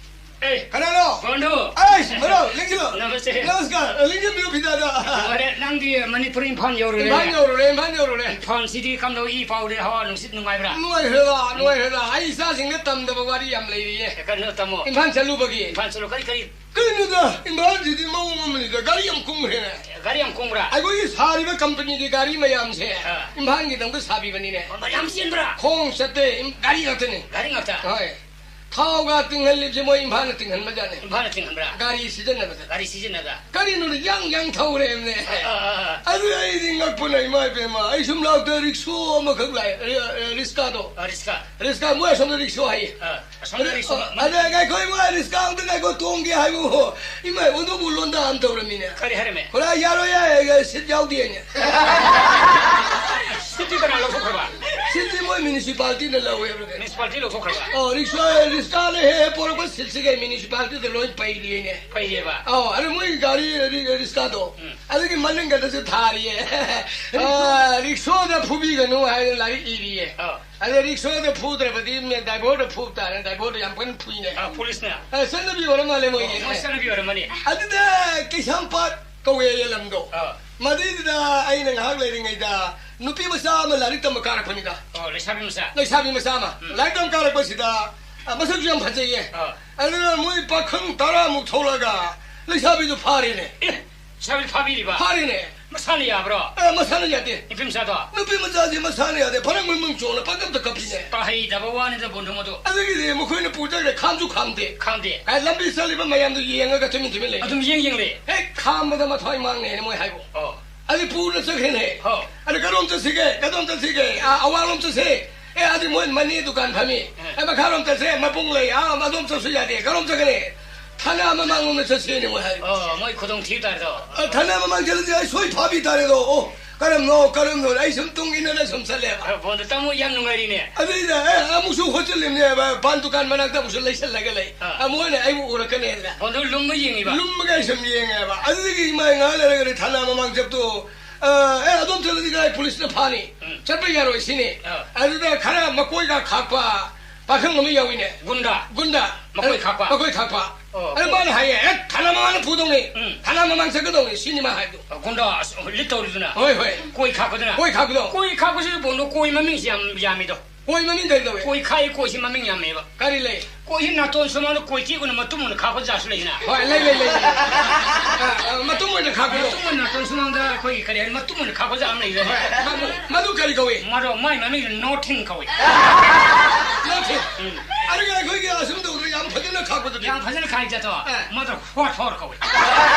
ꯑꯦ, ꯀꯅꯥꯅꯣ? ꯕꯟꯙꯨ꯫ ꯑꯩꯁ, ꯃꯔꯥꯎ, ꯂꯦꯡꯁꯤꯜꯂꯣ꯫ ꯅꯃꯁꯇꯦ꯫ ꯅꯃꯁꯀꯥꯔ, ꯂꯦꯡꯁꯤꯟꯕꯤꯌꯨ ꯐꯤꯗꯥꯗ꯫ ꯂꯣꯏꯔꯦ, ꯅꯪꯗꯤ ꯃꯅꯤꯄꯨꯔ ꯏꯝꯐꯥꯜ ꯌꯧꯔꯨꯔꯦ꯫ ꯏꯝꯐꯥꯜ ꯌꯧꯔꯨꯔꯦ, ꯏꯝꯐꯥꯜ ꯌꯧꯔꯨꯔꯦ꯫ ꯏꯝꯐꯥꯜꯁꯤꯗꯤ ꯀꯝꯗꯧ ꯏ ꯄꯥꯎꯗꯤ ꯍꯋꯥ ꯅꯨꯡꯁꯤꯠ ꯅꯨꯡꯉꯥꯏꯕ꯭ꯔꯥ? ꯅꯨꯡꯉꯥꯏꯈ꯭ꯔꯦꯗ, ꯅꯨꯡꯉꯥꯏꯈ꯭ꯔꯦꯗ꯫ ꯑꯩ ꯏꯆꯥꯁꯤꯡꯗ ꯇꯝꯗꯕ ꯋꯥꯔꯤ ꯌꯥꯝ ꯂꯩꯔꯤꯌꯦ꯫ ꯀꯩꯅꯣ ꯇꯝꯃꯣ꯫ ꯏꯝꯐꯥꯜ ꯆꯠꯂꯨꯕꯒꯤ꯫ ꯏꯝꯐꯥꯜ ꯆꯠꯂꯨ, ꯀꯔꯤ, ꯀꯔꯤ? ꯀꯩꯅꯣꯗ, ꯏꯝꯐꯥꯜꯁꯤꯗꯤ ꯃꯑꯣꯡ ꯑꯃꯅꯤꯗ, ꯒꯥꯔꯤ ꯌꯥꯝ ꯀꯨꯡꯈ꯭ꯔꯦꯅꯦ꯫ ꯒꯥꯔꯤ ꯌꯥꯝ ꯀꯨꯡꯕ꯭ꯔꯥ? ꯑꯩꯈꯣꯏꯒꯤ ꯁꯥꯔꯤꯕ ꯀꯝꯄꯅꯤꯒꯤ ꯒꯥꯔꯤ ꯃꯌꯥꯝꯁꯦ ꯑꯥ꯫ ꯏꯝꯐꯥꯜꯒꯤꯗꯃꯛꯇ ꯁꯥꯕꯤꯕꯅꯤꯅꯦ꯫ ꯃꯃꯜ ꯌꯥꯝ ꯆꯦꯟꯕ꯭ꯔꯥ? ꯈꯣꯡ ꯆꯠꯇꯦ, ꯏꯝ-, ꯒꯥꯔꯤ ꯉꯥꯛꯇꯅꯦ꯫ ꯒꯥꯔꯤ ꯉꯥꯛꯇ? ꯍꯣꯏ꯫ ꯊꯥꯎꯒ ꯇꯤꯡꯍꯜꯂꯤꯕꯁꯦ ꯃꯣꯏ ꯏꯝꯐꯥꯜꯅ ꯇꯤꯡꯍꯟꯕꯖꯥꯠꯅꯦ꯫ ꯏꯝꯐꯥꯜꯅ ꯇꯤꯡꯍꯟꯕ꯭ꯔꯥ? ꯒꯥꯔꯤ ꯁꯤꯖꯤꯟꯅꯕꯗ꯫ ꯒꯥꯔꯤ ꯁꯤꯖꯤꯟꯅꯕꯗ꯫ ꯀꯔꯤꯅꯣꯅꯦ, ꯌꯥꯡ ꯌꯥꯡ ꯊꯧꯔꯦꯕꯅꯦ꯫ ꯑꯥ, ꯑꯥ, ꯑꯥ꯫ ꯑꯗꯨ ꯑꯩꯗꯤ ꯉꯛꯄꯅ, ꯏꯃꯥ ꯏꯕꯦꯝꯃ, ꯑꯩ ꯁꯨꯝ ꯂꯥꯛꯇ ꯔꯤꯛꯁꯣ ꯑꯃꯈꯛ ꯂꯥꯛꯑꯦ, ꯔꯤ-, ꯑ, ꯔꯤꯁꯀꯥꯗꯣ꯫ ꯑꯥ, ꯔꯤꯁꯀꯥ꯫ ꯔꯤꯁꯀꯥ, ꯃꯣꯏ ꯑꯁꯣꯝꯗ ꯔꯤꯛꯁꯣ ꯍꯥꯏꯌꯦ꯫ ꯑꯥ, ꯑꯁꯣꯝꯗ ꯑꯗ, ꯔꯤꯛꯁꯣ꯫ ꯑꯗ ꯉꯥꯏꯈꯣ, ꯏꯃꯥ, ꯔꯤꯛꯁꯀꯥ ꯑꯝꯇ ꯉꯥꯏꯈꯣ, ꯇꯣꯡꯒꯦ ꯍꯥꯏꯕꯕꯨ, ꯏꯃꯥ, ꯑꯣꯟꯊꯣꯛꯄ ꯂꯣꯟꯗꯥ ꯑꯃ ꯇꯧꯔꯝꯃꯤꯅꯦ꯫ ꯀꯔꯤ ꯍꯥꯏꯔꯝꯃꯦ? ꯈꯨꯔꯥ ꯌꯥꯔꯣꯏ, ꯌꯥꯔꯣꯏ, ꯁꯤꯠ ꯌꯥꯎꯗꯦ ꯍꯥꯏꯅꯦ꯫ ꯁꯤꯠꯇꯤ ꯀꯅꯥ ꯂꯧꯊꯣꯛꯈ꯭ꯔꯕ? ꯁꯤꯠꯇꯤ ꯃꯣꯏ ꯃ꯭ꯌꯨꯅꯤꯁꯤꯄꯥꯂꯤꯇꯤꯅ ꯂꯧꯋꯦꯕ꯭ꯔꯦ꯫ ꯃ꯭ꯌꯨꯅꯤꯁꯤꯄꯥꯂꯤꯇꯤ ꯂꯧꯊꯣꯛꯈ꯭ꯔꯕ? ꯑꯣ, ꯔꯤꯛꯁꯥ, ꯔꯤꯛꯁꯥꯅ ꯍꯦꯛ ꯍꯦꯛ ꯄꯣꯔꯛꯄ ꯁꯤꯠꯁꯤꯒꯩ ꯃ꯭ꯌꯨꯅꯤꯁꯤꯄꯥꯂꯤꯇꯤꯗ ꯂꯣꯏ ꯄꯩꯔꯤꯅꯦ꯫ ꯄꯩꯔꯦꯕ? ꯑꯣ, ꯑꯗ ꯃꯣꯏ ꯒꯥꯔꯤ, ꯔꯤ-, ꯔꯤꯛꯁꯥꯗꯣ꯫ ꯎꯝ꯫ ꯑꯗꯨꯒꯤ ꯃꯅꯤꯡꯒꯗꯁꯨ ꯊꯥꯔꯤꯌꯦ꯫ ꯑ, ꯔꯤꯛꯁꯣꯗ ꯐꯨꯕꯤꯒꯅꯨ ꯍꯥꯏꯅ ꯂꯥꯏꯔꯤꯛ ꯏꯔꯤꯌꯦ꯫ ꯑꯥ꯫ ꯑꯗ ꯔꯤꯛꯁꯣꯗ ꯐꯨꯗ꯭ꯔꯕꯗꯤ ꯃꯦ-, ꯗ꯭ꯔꯥꯏꯚꯔꯗ ꯐꯨꯕ ꯇꯥꯔꯦ꯫ ꯗ꯭ꯔꯥꯏꯚꯔꯗ ꯌꯥꯝ ꯀꯟꯅ ꯐꯨꯏꯅꯦ꯫ ꯑꯥ, ꯄꯨꯂꯤꯁꯅ? ꯑ, ꯆꯠꯅꯕꯤ ꯑꯣꯏꯔ ꯃꯥꯜꯂꯦ ꯃꯣꯏꯒꯤ꯫ ꯑꯣ, ꯃꯣꯏ ꯆꯠꯅꯕꯤ ꯑꯣꯏꯔꯝꯃꯅꯤ꯫ ꯑꯗꯨꯗ ꯀꯩꯁꯥꯝꯄꯥꯠ ꯀꯧꯋꯦꯌꯦ ꯂꯝꯗꯣ꯫ ꯑꯥ꯫ ꯃꯗꯩꯗꯨꯗ ꯑꯩꯅ ꯉꯥꯏꯍꯥꯛ ꯂꯩꯔꯤꯉꯩꯗ ꯅꯨꯄꯤ ꯃꯆꯥ ꯑꯃ ꯂꯥꯏꯔꯤꯛ ꯇꯝꯕ ꯀꯥꯔꯛꯄꯅꯤꯗ꯫ ꯑꯣ, ꯂꯩꯁꯥꯕꯤ ꯃꯆꯥ? ꯂꯩꯁꯥꯕꯤ ꯃꯆꯥ ꯑꯃ꯫ ꯎꯝ꯫ ꯂꯥꯏꯔꯤꯛ ꯇꯝꯕ ꯀꯥꯔꯛꯄꯁꯤꯗ, ꯑ, ꯃꯁꯛꯁꯨ ꯌꯥꯝ ꯐꯖꯩꯌꯦ꯫ ꯑꯥ꯫ ꯑꯗꯨꯅ ꯃꯣꯏ ꯄꯥꯈꯪ ꯇꯔꯥꯃꯨꯛ ꯊꯣꯛꯂꯒ ꯂꯩꯁꯥꯕꯤꯗꯨ ꯐꯥꯔꯦꯅꯦ꯫ ꯑꯦ, ꯂꯩꯁꯥꯕꯤ ꯐꯥꯕꯤꯔꯤꯕ? ꯐꯥꯔꯦꯅꯦ꯫ ꯃꯁꯥꯅ ꯌꯥꯕ꯭ꯔꯣ? ꯑꯦ, ꯃꯁꯥꯅ ꯌꯥꯗꯦ꯫ ꯅꯨꯄꯤ ꯃꯆꯥꯗꯣ? ꯅꯨꯄꯤ ꯃꯆꯥꯁꯤ ꯃꯁꯥꯅ ꯌꯥꯗꯦ꯫ ꯐꯔꯪ ꯃꯪ ꯃꯪ ꯆꯣꯡꯅ ꯄꯪꯀꯞꯇ ꯀꯞꯄꯤꯅꯦ꯫ ꯇꯥꯍꯩꯗꯕ ꯋꯥꯅꯤꯗ, ꯕꯣꯟꯗꯨ ꯃꯗꯨ꯫ ꯑꯗꯨꯒꯤꯗꯤ ꯃꯈꯣꯏꯅ ꯄꯨꯖꯈ꯭ꯔꯦ, ꯈꯥꯝꯁꯨ ꯈꯥꯝꯗꯦ꯫ ꯈꯥꯝꯗꯦ꯫ ꯑꯦ, ꯂꯝꯕꯤ ꯆꯠꯂꯤꯕ ꯃꯌꯥꯝꯗꯨ ꯌꯦꯡꯉꯒ ꯇꯨꯃꯤꯟ ꯇꯨꯃꯤꯟ ꯂꯩ꯫ ꯑꯗꯨꯝ ꯌꯦꯡ ꯌꯦꯡ ꯂꯩ꯫ ꯍꯦꯛ ꯈꯥꯝꯕꯗ ꯃꯊ꯭ꯋꯥꯏ ꯃꯥꯡꯅꯦꯅ ꯃꯣꯏ ꯍꯥꯏꯕ꯫ ꯑꯣ꯫ ꯑꯗꯨ ꯄꯨꯅ ꯆꯠꯈ꯭ꯔꯦꯅꯦ꯫ ꯑꯣ꯫ ꯑꯗꯨ ꯀꯗꯣꯝ ꯆꯠꯁꯤꯒꯦ? ꯀꯗꯣꯝ ꯆꯠꯁꯤꯒꯦ? ꯑꯥ, ꯑꯋꯥꯡꯂꯣꯝ ꯆꯠꯁꯦ꯫ ꯑꯦ, ꯑꯗꯨꯗꯤ ꯃꯣꯏ ꯃꯅꯦ ꯗꯨꯀꯥꯟ ꯐꯝꯃꯤ꯫ ꯑꯦ꯫ ꯑꯦ, ꯃꯈꯥꯔꯣꯝ ꯆꯠꯁꯦ, ꯃꯕꯨꯡ ꯂꯩ꯫ ꯑꯥ, ꯑꯗꯣꯝ ꯆꯠꯁꯨ ꯌꯥꯗꯦ꯫ ꯀꯔꯣꯝ ꯆꯠꯀꯅꯤ? ꯊꯅꯥ ꯃꯃꯥꯡꯂꯣꯝꯗ ꯆꯠꯁꯦꯅꯦ ꯃꯣꯏ ꯍꯥꯏ꯫ ꯑꯣ, ꯃꯣꯏ ꯈꯨꯗꯣꯡ ꯊꯤꯕ ꯇꯥꯔꯦꯗꯣ꯫ ꯑ, ꯊꯅꯥ ꯃꯃꯥꯡ ꯆꯠꯂꯗꯤ ꯑꯩ ꯁꯣꯏ ꯐꯥꯕꯤ ꯇꯥꯔꯦꯗꯣ꯫ ꯑꯣ, ꯀꯔꯝꯅꯣ, ꯀꯔꯝꯅꯣ? ꯑꯩ ꯁꯨꯝ ꯇꯨꯡ ꯏꯟꯅꯅ ꯁꯨꯝ ꯆꯠꯂꯦꯕ꯫ ꯑ, ꯕꯣꯟꯗꯣ ꯇꯥꯃꯣ ꯌꯥꯝ ꯅꯨꯡꯉꯥꯏꯔꯤꯅꯦ꯫ ꯑꯗꯨꯏꯗ, ꯑꯦ, ꯑꯃꯨꯛꯁꯨ ꯍꯣꯠꯆꯤꯜꯂꯤꯕꯅꯦꯕ, ꯄꯥꯟ ꯗꯨꯀꯥꯟ ꯃꯅꯥꯛꯇ ꯑꯃꯨꯛꯁꯨ ꯂꯩꯁꯜꯂꯒ ꯂꯩ꯫ ꯑꯥ꯫ ꯑꯃꯨꯛ ꯍꯟꯅ ꯑꯩꯕꯨ ꯎꯔꯛꯀꯅꯦꯅ꯫ ꯕꯣꯟꯗꯣ ꯂꯨꯝꯕ ꯌꯦꯡꯉꯤꯕ? ꯂꯨꯝꯃꯒ ꯑꯩ ꯁꯨꯝ ꯌꯦꯡꯉꯦꯕ꯫ ꯑꯗꯨꯗꯒꯤ ꯏꯃꯥ ꯉꯥꯏꯍꯥꯛ ꯂꯩꯔꯒꯗꯤ ꯊꯅꯥ ꯃꯃꯥꯡ ꯆꯠꯄꯗꯣ, ꯑ, ꯑꯦ, ꯑꯗꯣꯝ ꯆꯠꯂꯗꯤ ꯀꯥꯏ ꯄꯨꯂꯤꯁꯅ ꯐꯥꯅꯤ꯫ ꯎꯝ꯫ ꯆꯠꯄ ꯌꯥꯔꯣꯏ ꯁꯤꯅꯤ꯫ ꯑꯥ꯫ ꯑꯗꯨꯗ ꯈꯔ ꯃꯀꯣꯏꯒ ꯈꯥꯛꯄ ꯄꯥꯈꯪ ꯑꯃ ꯌꯥꯎꯏꯅꯦ꯫ ꯒꯨꯟꯗꯥ? ꯒꯨꯟꯗꯥ꯫ ꯃꯀꯣꯏ ꯈꯥꯛꯄ? ꯃꯀꯣꯏ ꯈꯥꯛꯄ꯫ ꯑꯣ, ꯑꯗꯨ ꯑꯣ꯫ ꯃꯥꯅ ꯍꯥꯏꯌꯦ, "ꯑꯦ, ꯊꯅꯥ ꯃꯃꯥꯡꯗ ꯐꯨꯗꯧꯅꯤ꯫ ꯎꯝ꯫ ꯊꯅꯥ ꯃꯃꯥꯡ ꯆꯠꯀꯗꯧꯅꯤ", ꯁꯤꯅꯤ ꯃꯥ ꯍꯥꯏꯕꯗꯣ꯫ ꯑ, ꯒꯨꯟꯗꯥ, ꯑꯁ, ꯂꯤꯠ ꯇꯧꯔꯤꯗꯨꯅ? ꯍꯣꯏ, ꯍꯣꯏ꯫ ꯀꯣꯏ ꯈꯥꯛꯄꯗꯨꯅ? ꯀꯣꯏ ꯈꯥꯛꯄꯗꯣ꯫ ꯀꯣꯏ ꯈꯥꯛꯄꯁꯤꯗ ꯕꯣꯟꯗꯣ ꯀꯣꯏ ꯃꯃꯤꯡꯁꯤ ꯌꯥꯝ ꯌꯥꯝꯃꯤꯗꯣ꯫ ꯀꯣꯏ ꯃꯃꯤꯡ ꯀꯔꯤ ꯀꯧꯏ? ꯀꯣꯏ ꯈꯥꯛꯏ ꯀꯣꯏꯁꯤ ꯃꯃꯤꯡ ꯌꯥꯝꯃꯦꯕ꯫ ꯀꯔꯤ ꯂꯩ? ꯀꯣꯏꯁꯤ ꯅꯥꯇꯣꯟ ꯁꯨꯃꯥꯡꯗ ꯀꯣꯏ ꯇꯦꯛ ꯑꯣꯏꯅ ꯃꯇꯨꯝ ꯑꯣꯏꯅ ꯈꯥꯛꯄ ꯖꯥꯠꯁꯨ ꯂꯩꯅ꯫ ꯍꯣꯏ, ꯂꯩ, ꯂꯩ, ꯂꯩ, ꯂꯩ꯫ ꯑ, ꯑ, ꯃꯇꯨꯝ ꯑꯣꯏꯅ ꯈꯥꯛꯄꯗꯣ꯫ ꯃꯇꯨꯝ ꯑꯣꯏꯅ ꯅꯥꯇꯣꯟ ꯁꯨꯃꯥꯡꯗ ꯑꯩꯈꯣꯏꯒꯤ ꯀꯔꯤ ꯍꯥꯏꯅꯤ, ꯃꯇꯨꯝ ꯑꯣꯏꯅ ꯈꯥꯛꯄ ꯖꯥꯠ ꯑꯃ ꯂꯩꯕꯅꯦ꯫ ꯍꯣꯏ, ꯃꯗꯨ, ꯃꯗꯨ ꯀꯔꯤ ꯀꯧꯏ? ꯃꯗꯣ ꯃꯥꯏ ꯃꯃꯤꯡ ꯅꯣꯊꯤꯡ ꯀꯧꯏ꯫ ꯅꯣꯊꯤꯡ? ꯎꯝ꯫ ꯑꯗꯨꯒ ꯑꯩꯈꯣꯏꯒꯤ ꯑꯁꯨꯝ ꯇꯧꯗꯅ ꯌꯥꯝ ꯐꯖꯅ ꯈꯥꯛꯄꯗꯨꯗꯤ? ꯌꯥꯝ ꯐꯖꯅ ꯈꯥꯛꯏ ꯖꯥꯠꯇꯣ꯫ ꯑ꯫ ꯃꯗꯨ ꯍꯣꯠ ꯍꯣꯠ ꯀꯧꯏ꯫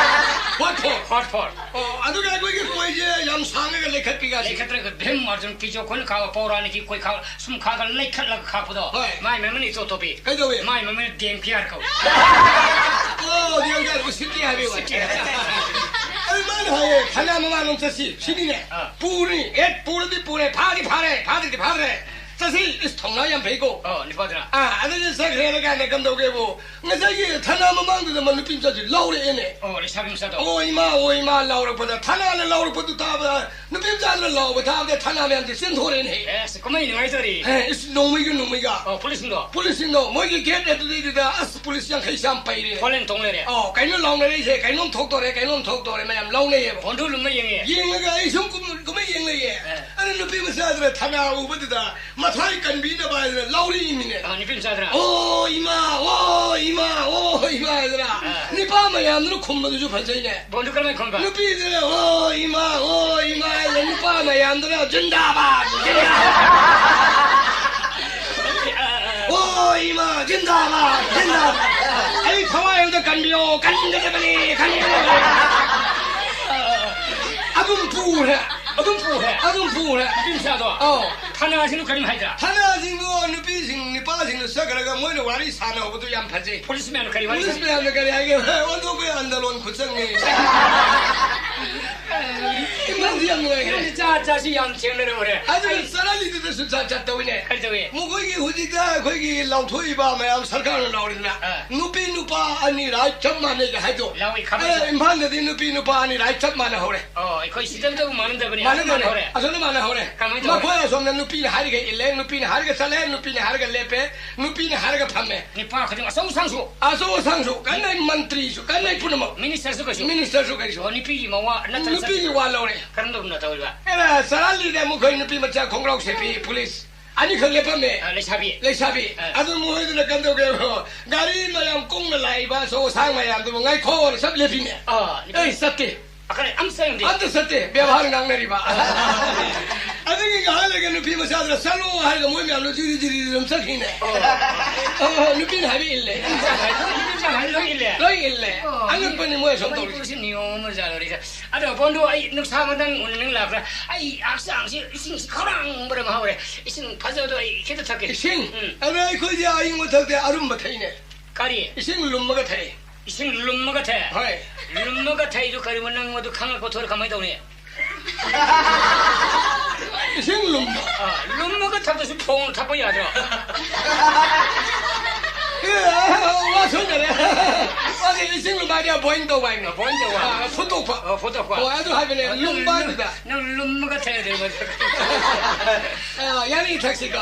ꯍꯣꯠ ꯍꯣꯠ? ꯍꯣꯠ ꯍꯣꯠ꯫ ꯑꯣ, ꯑꯗꯨꯒ ꯑꯩꯈꯣꯏꯒꯤ ꯀꯣꯏꯁꯦ ꯌꯥꯝ ꯁꯥꯡꯉꯒ ꯂꯩꯈꯠꯄꯤꯒ꯫ ꯂꯩꯈꯠꯇ꯭ꯔꯒ ꯚꯤꯝ ꯑꯔꯖꯨꯟ ꯀꯤꯖꯣ ꯑꯩꯈꯣꯏꯅ ꯈꯥꯛꯄ ꯄꯧꯔꯥꯅꯤꯛꯀꯤ ꯀꯣꯏ ꯈꯥꯛ ꯁꯨꯝ ꯈꯥꯛꯑꯒ ꯂꯩꯈꯠꯂꯒ ꯈꯥꯛꯄꯗꯣ꯫ ꯍꯣꯏ꯫ ꯃꯥꯏ ꯃꯃꯤꯡ ꯏꯇꯣꯞ ꯇꯣꯞꯄꯤ꯫ ꯀꯩꯗꯧꯋꯤ? ꯃꯥꯏ ꯃꯃꯤꯡ ꯗꯦꯡ ꯐꯤꯌꯥꯔ ꯀꯧꯏ꯫ ꯑꯣ, ꯗꯦꯡ ꯐꯤꯌꯥꯔ, ꯎꯁꯤꯠꯇꯦ ꯍꯥꯏꯕꯩ ꯋꯥꯅꯤ꯫ ꯎꯁꯤꯠꯇꯦ ꯍꯥꯏꯕ꯫ ꯑꯗꯨ ꯃꯥꯅ ꯍꯥꯏꯌꯦ, ꯊꯅꯥ ꯃꯃꯥꯡꯂꯣꯝ ꯆꯠꯁꯤ ꯁꯤꯅꯤꯅꯦ꯫ ꯑꯥ꯫ ꯄꯨꯔꯅꯤ, ꯑꯦ, ꯄꯨꯔꯗꯤ ꯄꯨꯔꯦ, ꯐꯥꯗꯤ ꯐꯥꯔꯦ, ꯐꯥꯗ꯭ꯔꯗꯤ ꯐꯥꯗ꯭ꯔꯦ꯫ ꯆꯠꯁꯤ, ꯏꯁ, ꯊꯧꯅꯥ ꯌꯥꯝ ꯐꯩꯀꯣ꯫ ꯑꯣ, ꯅꯤꯄꯥꯗꯨꯅ꯫ ꯑꯥ, ꯑꯗꯨꯗꯤ ꯆꯠꯈ꯭ꯔꯦꯅ ꯀꯥꯟꯗ ꯀꯝꯗꯧꯒꯦꯕꯨ, ꯉꯁꯥꯏꯒꯤ ꯊꯅꯥ ꯃꯃꯥꯡꯗꯨꯗ ꯃꯥ ꯅꯨꯄꯤ ꯃꯆꯥꯁꯤ ꯂꯥꯎꯔꯛꯑꯦꯅꯦ꯫ ꯑꯣ, ꯂꯩꯁꯥꯕꯤ ꯃꯆꯥꯗꯣ꯫ ꯑꯣ, ꯏꯃꯥ, ꯑꯣ, ꯏꯃꯥ ꯂꯥꯎꯔꯛꯄꯗ, ꯊꯅꯥꯅ ꯂꯥꯎꯔꯛꯄꯗꯨ ꯇꯥꯕꯗ, ꯅꯨꯄꯤ ꯃꯆꯥꯗꯨꯅ ꯂꯥꯎꯕ ꯇꯥꯕꯗ ꯊꯅꯥ ꯃꯌꯥꯝꯁꯦ ꯆꯦꯟꯊꯣꯔꯛꯑꯦꯅꯦ꯫ ꯑꯦꯁ, ꯀꯨꯝꯍꯩ ꯅꯨꯡꯉꯥꯏꯗꯣꯔꯤ꯫ ꯑꯦ, ꯏꯁ, ꯅꯣꯡꯃꯩꯒ ꯅꯣꯡꯃꯩꯒ꯫ ꯑꯣ, ꯄꯨꯂꯤꯁꯁꯤꯡꯗꯣ? ꯄꯨꯂꯤꯁꯁꯤꯡꯗꯣ, ꯃꯣꯏꯒꯤ ꯒꯦꯠ ꯑꯗꯨꯗꯩꯗꯨꯗ, ꯑꯁ, ꯄꯨꯂꯤꯁ ꯌꯥꯡꯈꯩ ꯆꯥꯝ ꯄꯩꯔꯦ꯫ ꯐꯣꯔ ꯂꯦꯟ ꯇꯣꯡ ꯂꯩꯔꯦ꯫ ꯑꯣ, ꯀꯩꯅꯣ ꯂꯥꯎꯅꯔꯛꯏꯁꯦ, ꯀꯩꯅꯣꯝ ꯊꯣꯛꯇꯣꯔꯦ, ꯀꯩꯅꯣꯝ ꯊꯣꯛꯇꯣꯔꯦ, ꯃꯌꯥꯝ ꯂꯥꯎꯅꯩꯌꯦꯕ꯫ ꯐꯣꯟꯗꯨ ꯂꯨꯝꯃ ꯌꯦꯡꯉꯦ꯫ ꯌꯦꯡꯉꯒ ꯑꯩ ꯁꯨꯝ ꯀꯨꯝ-, ꯀꯨꯝꯍꯩ ꯌꯦꯡ ꯂꯩꯌꯦ꯫ ꯑꯦ꯫ ꯑꯗꯨ ꯅꯨꯄꯤ ꯃꯆꯥꯗꯨꯅ ꯊꯅꯥ ꯎꯕꯗꯨꯗ ꯃꯊ꯭ꯋꯥꯏ ꯀꯟꯕꯤꯅꯕ ꯍꯥꯏꯗꯅ ꯂꯥꯎꯔꯛꯏꯃꯤꯅꯦ꯫ ꯑ, ꯅꯨꯄꯤ ꯃꯆꯥꯗꯨꯅ? "ꯑꯣ, ꯏꯃꯥ, ꯑꯣ, ꯏꯃꯥ, ꯑꯣ, ꯏꯃꯥ" ꯍꯥꯏꯗꯅ ꯑ꯫ ꯅꯤꯄꯥ ꯃꯌꯥꯝꯗꯨꯅ ꯈꯨꯝꯕꯗꯨꯁꯨ ꯐꯖꯩꯅꯦ꯫ ꯕꯣꯟꯗꯨ ꯀꯔꯝꯍꯥꯏꯅ ꯈꯨꯝꯕ? ꯅꯨꯄꯤꯗꯨꯅ "ꯑꯣ, ꯏꯃꯥ, ꯑꯣ, ꯏꯃꯥ" ꯍꯥꯏꯗꯅ ꯅꯤꯄꯥ ꯃꯌꯥꯝꯗꯨꯅ "ꯖꯤꯟꯗꯥꯕꯥꯗ, ꯖꯤꯟꯗꯥꯕꯥꯗ꯫ ꯑꯣ, ꯏꯃꯥ, ꯖꯤꯟꯗꯥꯕꯥꯗ, ꯖꯤꯟꯗꯥꯕꯥꯗ꯫ ꯑꯩ ꯊꯋꯥꯏ ꯑꯝꯇ ꯀꯟꯕꯤꯌꯣ, ꯀꯟꯒꯗꯕꯅꯤ, ꯀꯟꯒꯗꯕꯅꯤ"꯫ ꯑꯗꯨꯝ ꯄꯨꯈ꯭ꯔꯦ꯫ ꯑꯗꯨꯝ ꯄꯨꯈ꯭ꯔꯦ? ꯑꯗꯨꯝ ꯄꯨꯈ꯭ꯔꯦ꯫ ꯅꯨꯄꯤ ꯃꯆꯥꯗꯣ? ꯑꯧ꯫ ꯊꯅꯥꯁꯤꯡꯗꯨ ꯀꯔꯤꯝ ꯍꯥꯏꯗ꯭ꯔꯥ? ꯊꯅꯥꯁꯤꯡꯗꯣ ꯅꯨꯄꯤꯁꯤꯡ, ꯅꯨꯄꯥꯁꯤꯡꯗꯣ ꯆꯠꯈ꯭ꯔꯒ ꯃꯣꯏꯅ ꯋꯥꯔꯤ ꯁꯥꯟꯅꯍꯧꯕꯗꯣ ꯌꯥꯝ ꯐꯖꯩ꯫ ꯄꯨꯂꯤꯁ ꯃꯌꯥꯝꯅ ꯀꯔꯤ ꯋꯥꯔꯤ ꯄꯨꯂꯤꯁ ꯁꯥꯟꯅꯩ? ꯃꯌꯥꯝꯅ ꯀꯔꯤ ꯍꯥꯏꯒꯦ? ꯑꯣꯟꯊꯣꯛꯄ ꯑꯟꯗꯂꯣꯟ ꯈꯨꯠꯆꯪꯅꯤ꯫ ꯏꯃꯥꯟꯁꯤ ꯌꯥꯝ ꯅꯨꯡꯉꯥꯏꯈ꯭ꯔꯦ꯫ ꯅꯪꯗꯤ ꯆꯥ ꯆꯥꯁꯤ ꯌꯥꯝ ꯊꯦꯡꯅꯔꯝꯈ꯭ꯔꯦ꯫ ꯑꯗꯨꯅ ꯑꯩ ꯆꯔꯥꯂꯤꯗꯨꯗꯁꯨ ꯖꯥꯠ ꯖꯥꯠ ꯇꯧꯏꯅꯦ꯫ ꯀꯔꯤ ꯇꯧꯏ? ꯃꯈꯣꯏꯒꯤ ꯍꯧꯖꯤꯛꯇ ꯑꯩꯈꯣꯏꯒꯤ ꯂꯥꯎꯊꯣꯛꯏꯕ ꯃꯌꯥꯝ ꯁꯔꯀꯥꯔꯅ ꯂꯥꯎꯔꯤꯗꯅ, ꯑꯥ꯫ ꯅꯨꯄꯤ ꯅꯨꯄꯥ ꯑꯅꯤ right ꯆꯞ ꯃꯥꯟꯅꯩꯒ ꯍꯥꯏꯗꯣ꯫ ꯂꯥꯎꯏ, ꯈꯪꯉꯤ꯫ ꯑꯦ, ꯏꯝꯐꯥꯜꯗꯗꯤ ꯅꯨꯄꯤ ꯅꯨꯄꯥ ꯑꯅꯤ right ꯆꯞ ꯃꯥꯟꯅꯍꯧꯔꯦ꯫ ꯑꯣ, ꯑꯩꯈꯣꯏ ꯁꯤꯗꯕꯨ ꯃꯥꯟꯅꯗꯕꯅꯤ꯫ ꯃꯥꯟꯅꯗꯕꯅꯤ꯫ ꯃꯥꯟꯅꯍꯧꯔꯦ꯫ ꯑꯁꯣꯝꯗ ꯃꯥꯟꯅꯍꯧꯔꯦ꯫ ꯀꯃꯥꯏꯅ ꯇꯧꯔꯦ? ꯃꯈꯣꯏ ꯑꯁꯣꯝꯗ ꯅꯨꯄꯤꯅ ꯍꯥꯏꯔꯒ ꯏꯜꯂꯦ, ꯅꯨꯄꯤꯅ ꯍꯥꯏꯔꯒ ꯆꯠꯂꯦ, ꯅꯨꯄꯤꯅ ꯍꯥꯏꯔꯒ ꯂꯦꯞꯄꯦ, ꯅꯨꯄꯤꯅ ꯍꯥꯏꯔꯒ ꯐꯝꯃꯦ꯫ ꯅꯤꯄꯥ ꯈꯨꯗꯤꯡ ꯑꯆꯧ ꯑꯁꯥꯡꯁꯨ꯫ ꯑꯆꯧ ꯑꯁꯥꯡꯁꯨ, ꯀꯟꯅ ꯃꯟꯇ꯭ꯔꯤꯁꯨ, ꯀꯟꯅ ꯄꯨꯝꯅꯃꯛ꯫ ꯃꯤꯅꯤꯁꯇꯔꯁꯨ ꯀꯩꯁꯨ꯫ ꯃꯤꯅꯤꯁꯇꯔꯁꯨ ꯀꯩꯁꯨ꯫ ꯑꯣ, ꯅꯨꯄꯤꯒꯤ ꯃꯋꯥ ꯅꯠꯇꯅ ꯅꯨꯄꯤꯒꯤ ꯆꯠꯇꯦ꯫ ꯋꯥ ꯂꯧꯔꯦ꯫ ꯀꯔꯝ ꯇꯧꯗꯅ ꯇꯧꯔꯤꯕ? ꯑꯦꯔꯥ, ꯆꯔꯥꯂꯤꯗ ꯃꯈꯣꯏ ꯅꯨꯄꯤ ꯃꯆꯥ ꯈꯣꯡꯒ꯭ꯔꯥꯎ ꯁꯦꯠꯄꯤ ꯄꯨꯂꯤꯁ ꯑꯅꯤꯈꯛ ꯂꯦꯞꯄꯝꯃꯦ꯫ ꯑ, ꯂꯩꯁꯥꯕꯤ꯫ ꯂꯩꯁꯥꯕꯤ꯫ ꯑ꯫ ꯑꯗꯨ ꯃꯈꯣꯏꯗꯨꯅ ꯀꯝꯗꯧꯒꯦꯕꯨ, ꯒꯥꯔꯤ ꯃꯌꯥꯝ ꯀꯨꯡꯅ ꯂꯥꯛꯏꯕ ꯑꯆꯧ ꯑꯁꯥꯡ ꯃꯌꯥꯝꯗꯨꯕꯨ ꯉꯥꯏꯈꯣꯅ ꯁꯠ ꯂꯦꯞꯄꯤꯅꯦ꯫ ꯑ, ꯅꯨꯄꯤ ꯑꯩ ꯆꯠꯇꯦ꯫ ꯑ, ꯀꯔꯤ, ꯑꯝ ꯆꯪꯗꯦ꯫ ꯑꯝꯇ ꯆꯠꯇꯦ, ꯕꯦꯕꯥꯔ ꯉꯥꯡꯅꯔꯤꯕ꯫ ꯑꯗꯨꯒꯤ ꯉꯥꯏꯍꯥꯛ ꯂꯩꯔꯒ ꯅꯨꯄꯤ ꯃꯆꯥꯗꯨꯅ "ꯆꯠꯂꯣ" ꯍꯥꯏꯔꯒ ꯃꯣꯏ ꯃꯌꯥꯝꯗꯣ ꯖꯤꯔꯤ ꯖꯤꯔꯤ ꯑꯗꯨꯝ ꯆꯠꯈꯤꯅꯦ꯫ ꯑꯣ꯫ ꯑ, ꯅꯨꯄꯤꯅ ꯍꯥꯏꯕ ꯏꯜꯂꯦ꯫ ꯅꯨꯄꯤ ꯃꯆꯥ ꯍꯥꯏ-, ꯅꯨꯄꯤ ꯃꯆꯥ ꯍꯥꯏ ꯂꯣꯏ ꯏꯜꯂꯦ꯫ ꯂꯣꯏ ꯏꯜꯂꯦ꯫ ꯑꯣ, ꯑꯉꯛꯄꯅꯤ ꯃꯣꯏ ꯑꯁꯣꯝ ꯇꯧꯔꯤꯁꯦ꯫ ꯃꯅꯤꯄꯨꯔꯁꯤ ꯅꯤꯌꯣꯝ ꯑꯃ ꯖꯥꯠ ꯑꯣꯏꯔꯤꯁꯦ꯫ ꯑꯗꯣ ꯕꯣꯟꯗꯨ, ꯑꯩ ꯅꯨꯡꯁꯥ ꯃꯇꯪ ꯎꯅꯅꯤꯡ ꯂꯥꯛꯄ꯭ꯔꯥ? ꯑꯩ ꯍꯛꯆꯥꯡꯁꯤ ꯏꯁꯤꯡꯁꯤ ꯈꯧꯔꯥꯡꯕꯅ ꯃꯍꯥꯎꯔꯦ꯫ ꯏꯁꯤꯡ ꯐꯖꯕꯗꯣ ꯑꯩ ꯈꯤꯇ ꯊꯛꯀꯦ꯫ ꯏꯁꯤꯡ? ꯎꯝ꯫ ꯑꯗꯣ ꯑꯩꯈꯣꯏꯗꯤ ꯑꯏꯪꯕ ꯊꯛꯇꯦ, ꯑꯔꯨꯝꯕ ꯊꯛꯏꯅꯦ꯫ ꯀꯔꯤ? ꯏꯁꯤꯡ ꯂꯨꯝꯃꯒ ꯊꯛꯏ꯫ ꯏꯁꯤꯡ ꯂꯨꯝꯃꯒ ꯊꯛꯑꯦ? ꯍꯣꯏ꯫ ꯂꯨꯝꯃꯒ ꯊꯛꯏꯗꯨ ꯀꯔꯤꯅꯣ? ꯅꯪ ꯃꯗꯨ ꯈꯪꯉꯛꯄ ꯊꯣꯛꯑꯦ ꯀꯃꯥꯏꯅ ꯇꯧꯅꯤ? ꯏꯁꯤꯡ ꯂꯨꯝꯕ꯫ ꯑꯥ, ꯂꯨꯝꯃꯒ ꯊꯛꯇꯁꯨ ꯐꯣꯡꯅ ꯊꯛꯄ ꯌꯥꯗ꯭ꯔꯣ? ꯑꯦ, ꯋꯥ ꯁꯣꯟꯅꯔꯦ꯫ ꯃꯥꯒꯤ ꯏꯁꯤꯡ ꯂꯨꯝꯕ ꯍꯥꯏꯗꯤ ꯕꯣꯏꯜ ꯇꯧꯕ ꯍꯥꯏꯅ꯫ ꯕꯣꯏꯜ ꯇꯧꯕ꯫ ꯑꯥ, ꯐꯨꯠꯇꯣꯛꯄ꯫ ꯑꯣ, ꯐꯨꯠꯇꯣꯛꯄ꯫ ꯑꯣ, ꯑꯗꯨ ꯍꯥꯏꯕꯅꯦ, ꯂꯨꯝꯕ ꯍꯥꯏꯗꯨꯗ꯫ ꯅꯪ ꯂꯨꯝꯃꯒ ꯊꯛꯑꯦ꯫ ꯑꯥ, ꯌꯥꯅꯤ, ꯊꯛꯁꯤꯀꯣ꯫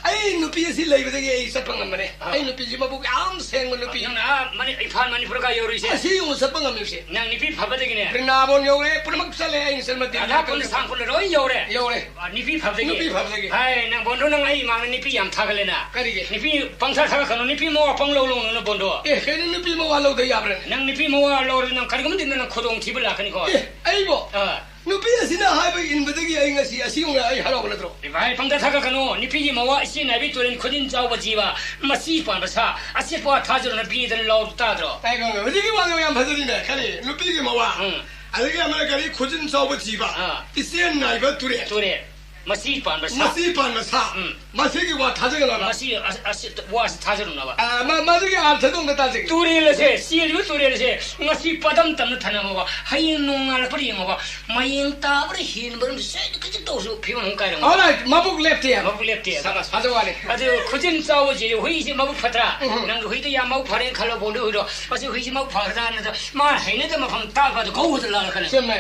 ꯑꯩ ꯅꯨꯄꯤ ꯑꯁꯤ ꯂꯩꯕꯗꯒꯤ ꯑꯩ ꯆꯠꯄ ꯉꯝꯕꯅꯦ꯫ ꯑꯥ꯫ ꯑꯩ ꯅꯨꯄꯤꯁꯤ ꯃꯕꯨꯛ ꯌꯥꯝ ꯁꯦꯡꯕ ꯅꯨꯄꯤ꯫ ꯅꯪꯅ ꯑꯥ ꯃꯅꯤ-, ꯏꯝꯐꯥꯜ ꯃꯅꯤꯄꯨꯔꯒ ꯌꯧꯔꯨꯏꯁꯦ꯫ ꯑꯁꯤ ꯌꯦꯡꯉꯨ ꯆꯠꯄ ꯉꯝꯃꯤꯕꯁꯦ꯫ ꯅꯪ ꯅꯨꯄꯤ ꯐꯕꯗꯒꯤꯅꯦ꯫ ꯕ꯭ꯔꯤꯟꯗꯥꯕꯣꯟ ꯌꯧꯔꯦ, ꯄꯨꯝꯅꯃꯛ ꯆꯠꯂꯦ, ꯑꯩꯅ ꯆꯠꯃꯗꯤ꯫ ꯔꯥꯙꯥ ꯀꯨꯟꯗ, ꯁꯥꯡ ꯀꯨꯟꯗ ꯂꯣꯏ ꯌꯧꯔꯦ꯫ ꯌꯧꯔꯦ꯫ ꯑꯥ, ꯅꯨꯄꯤ ꯐꯕꯗꯒꯤ꯫ ꯅꯨꯄꯤ ꯐꯕꯗꯒꯤ꯫ ꯍꯥꯏ, ꯅꯪ ꯕꯣꯟꯗꯣ, ꯅꯪ ꯑꯩ ꯏꯃꯥꯡꯗ ꯅꯨꯄꯤ ꯌꯥꯝ ꯊꯥꯒꯠꯂꯦꯅ꯫ ꯀꯔꯤꯒꯤ? ꯅꯨꯄꯤ ꯄꯪꯊꯥ ꯊꯥꯒꯠꯀꯅꯨ, ꯅꯨꯄꯤ ꯃꯋꯥ ꯄꯪꯂꯧ ꯂꯧꯅꯨ ꯕꯣꯟꯗꯣ꯫ ꯑꯦ, ꯀꯩꯅꯣ ꯅꯨꯄꯤ ꯃꯋꯥ ꯂꯧꯗ ꯌꯥꯕ꯭ꯔꯥꯅꯦ? ꯅꯪ ꯅꯨꯄꯤ ꯃꯋꯥ ꯂꯧꯔꯗꯤ ꯅꯪ ꯀꯔꯤꯒꯨꯝꯕꯗꯤ ꯅꯪ ꯈꯨꯗꯣꯡꯊꯤꯕ ꯂꯥꯛꯀꯅꯤꯀꯣ꯫ ꯑꯦ, ꯑꯩꯕꯣ? ꯑꯥ꯫ ꯅꯨꯄꯤ ꯑꯁꯤꯅ ꯍꯥꯏꯕ ꯏꯟꯕꯗꯒꯤ ꯑꯩ ꯉꯁꯤ ꯑꯁꯤꯒꯨꯝꯅ ꯑꯩ ꯍꯔꯥꯎꯕ ꯅꯠꯇ꯭ꯔꯣ? ꯏꯚꯥꯏ, ꯄꯪꯊꯥ ꯊꯥꯒꯠꯀꯅꯨ꯫ ꯅꯨꯄꯤꯒꯤ ꯃꯋꯥ ꯏꯆꯦ ꯅꯥꯏꯕꯤ ꯇꯨꯔꯦꯜ ꯈꯨꯖꯤꯟ ꯆꯥꯎꯕ ꯖꯤꯕ, ꯃꯁꯤ ꯄꯥꯟꯕ ꯁꯥ, ꯑꯆꯦꯠꯄ ꯋꯥ ꯊꯥꯖꯔꯨꯅ ꯄꯤꯗꯅ ꯂꯥꯎ ꯇꯥꯗ꯭ꯔꯣ? ꯇꯥꯏ ꯈꯪꯉꯦ꯫ ꯍꯧꯖꯤꯛꯀꯤ ꯋꯥꯗꯣ ꯌꯥꯝ ꯐꯖꯔꯤꯅꯦ꯫ ꯀꯔꯤ? ꯅꯨꯄꯤꯒꯤ ꯃꯋꯥ꯫ ꯎꯝ꯫ ꯑꯗꯒꯤ ꯑꯃꯅ ꯀꯔꯤ? ꯈꯨꯖꯤꯟ ꯆꯥꯎꯕ ꯖꯤꯕ꯫ ꯑꯥ꯫ ꯏꯆꯦ ꯅꯥꯏꯕ ꯇꯨꯔꯦꯜ꯫ ꯇꯨꯔꯦꯜ꯫ ꯃꯁꯤ ꯄꯥꯟꯕ ꯁꯥ꯫ ꯃꯁꯤ ꯄꯥꯟꯕ ꯁꯥ꯫ ꯎꯝ꯫ ꯃꯁꯤꯒꯤ ꯋꯥ ꯊꯥꯖꯒꯅꯣ ꯍꯥꯏꯕ꯫ ꯃꯁꯤ ꯑꯁ-, ꯑꯁ-, ꯋꯥꯁꯤ ꯊꯥꯖꯔꯨꯅꯕ꯫ ꯑꯥ, ꯃ-, ꯃꯗꯨꯒꯤ ꯑꯥꯔꯊꯗꯣ ꯑꯝꯇ ꯇꯥꯖꯒꯦ꯫ ꯇꯨꯔꯦꯜ ꯑꯁꯦ, ꯆꯦꯜꯂꯤꯕ ꯇꯨꯔꯦꯜ ꯑꯁꯦ ꯉꯁꯤ ꯄꯗꯝ ꯇꯝꯅ ꯊꯅꯝꯃꯕ, ꯍꯌꯦꯡ ꯅꯣꯡꯉꯥꯜꯂꯛꯄꯗ ꯌꯦꯡꯉꯣꯕ, ꯃꯌꯦꯡ ꯇꯥꯕ꯭ꯔꯥ ꯍꯦꯟꯕ꯭ꯔꯥ ꯁꯦ ꯈꯤꯇꯪ ꯇꯧꯔꯁꯨ ꯐꯤꯕꯝ ꯑꯃ ꯀꯥꯏꯔꯝꯃꯣ꯫ All right, ꯃꯕꯨꯛ ꯂꯦꯞꯇꯦ ꯍꯥꯏꯕ꯫ ꯃꯕꯨꯛ ꯂꯦꯞꯇꯦ ꯍꯥꯏꯕ꯫ ꯁꯕꯥꯁ, ꯐꯖꯕ ꯋꯥꯅꯤ꯫ ꯑꯗꯨ ꯈꯨꯖꯤꯟ ꯆꯥꯎꯕꯁꯦ, ꯍꯨꯏꯁꯦ ꯃꯕꯨꯛ ꯐꯠꯇ꯭ꯔꯥ? ꯎꯝ꯫ ꯅꯪꯒꯤ ꯍꯨꯏꯗꯣ ꯌꯥꯝ ꯃꯕꯨꯛ ꯐꯔꯦꯅ ꯈꯜꯂꯣ, ꯕꯣꯟꯗꯨ ꯍꯨꯏꯗꯣ꯫ ꯃꯁꯤ ꯍꯨꯏꯁꯦ ꯃꯕꯨꯛ ꯐꯒꯗ꯭ꯔꯥ ꯅꯠꯇ꯭ꯔ ꯃꯥ ꯍꯩꯅꯗꯕ ꯃꯐꯝ ꯇꯥꯛꯄꯗ ꯒꯧ ꯍꯦꯛꯇ ꯂꯥꯜꯂꯛꯀꯅꯤ꯫ ꯆꯨꯝꯃꯦ꯫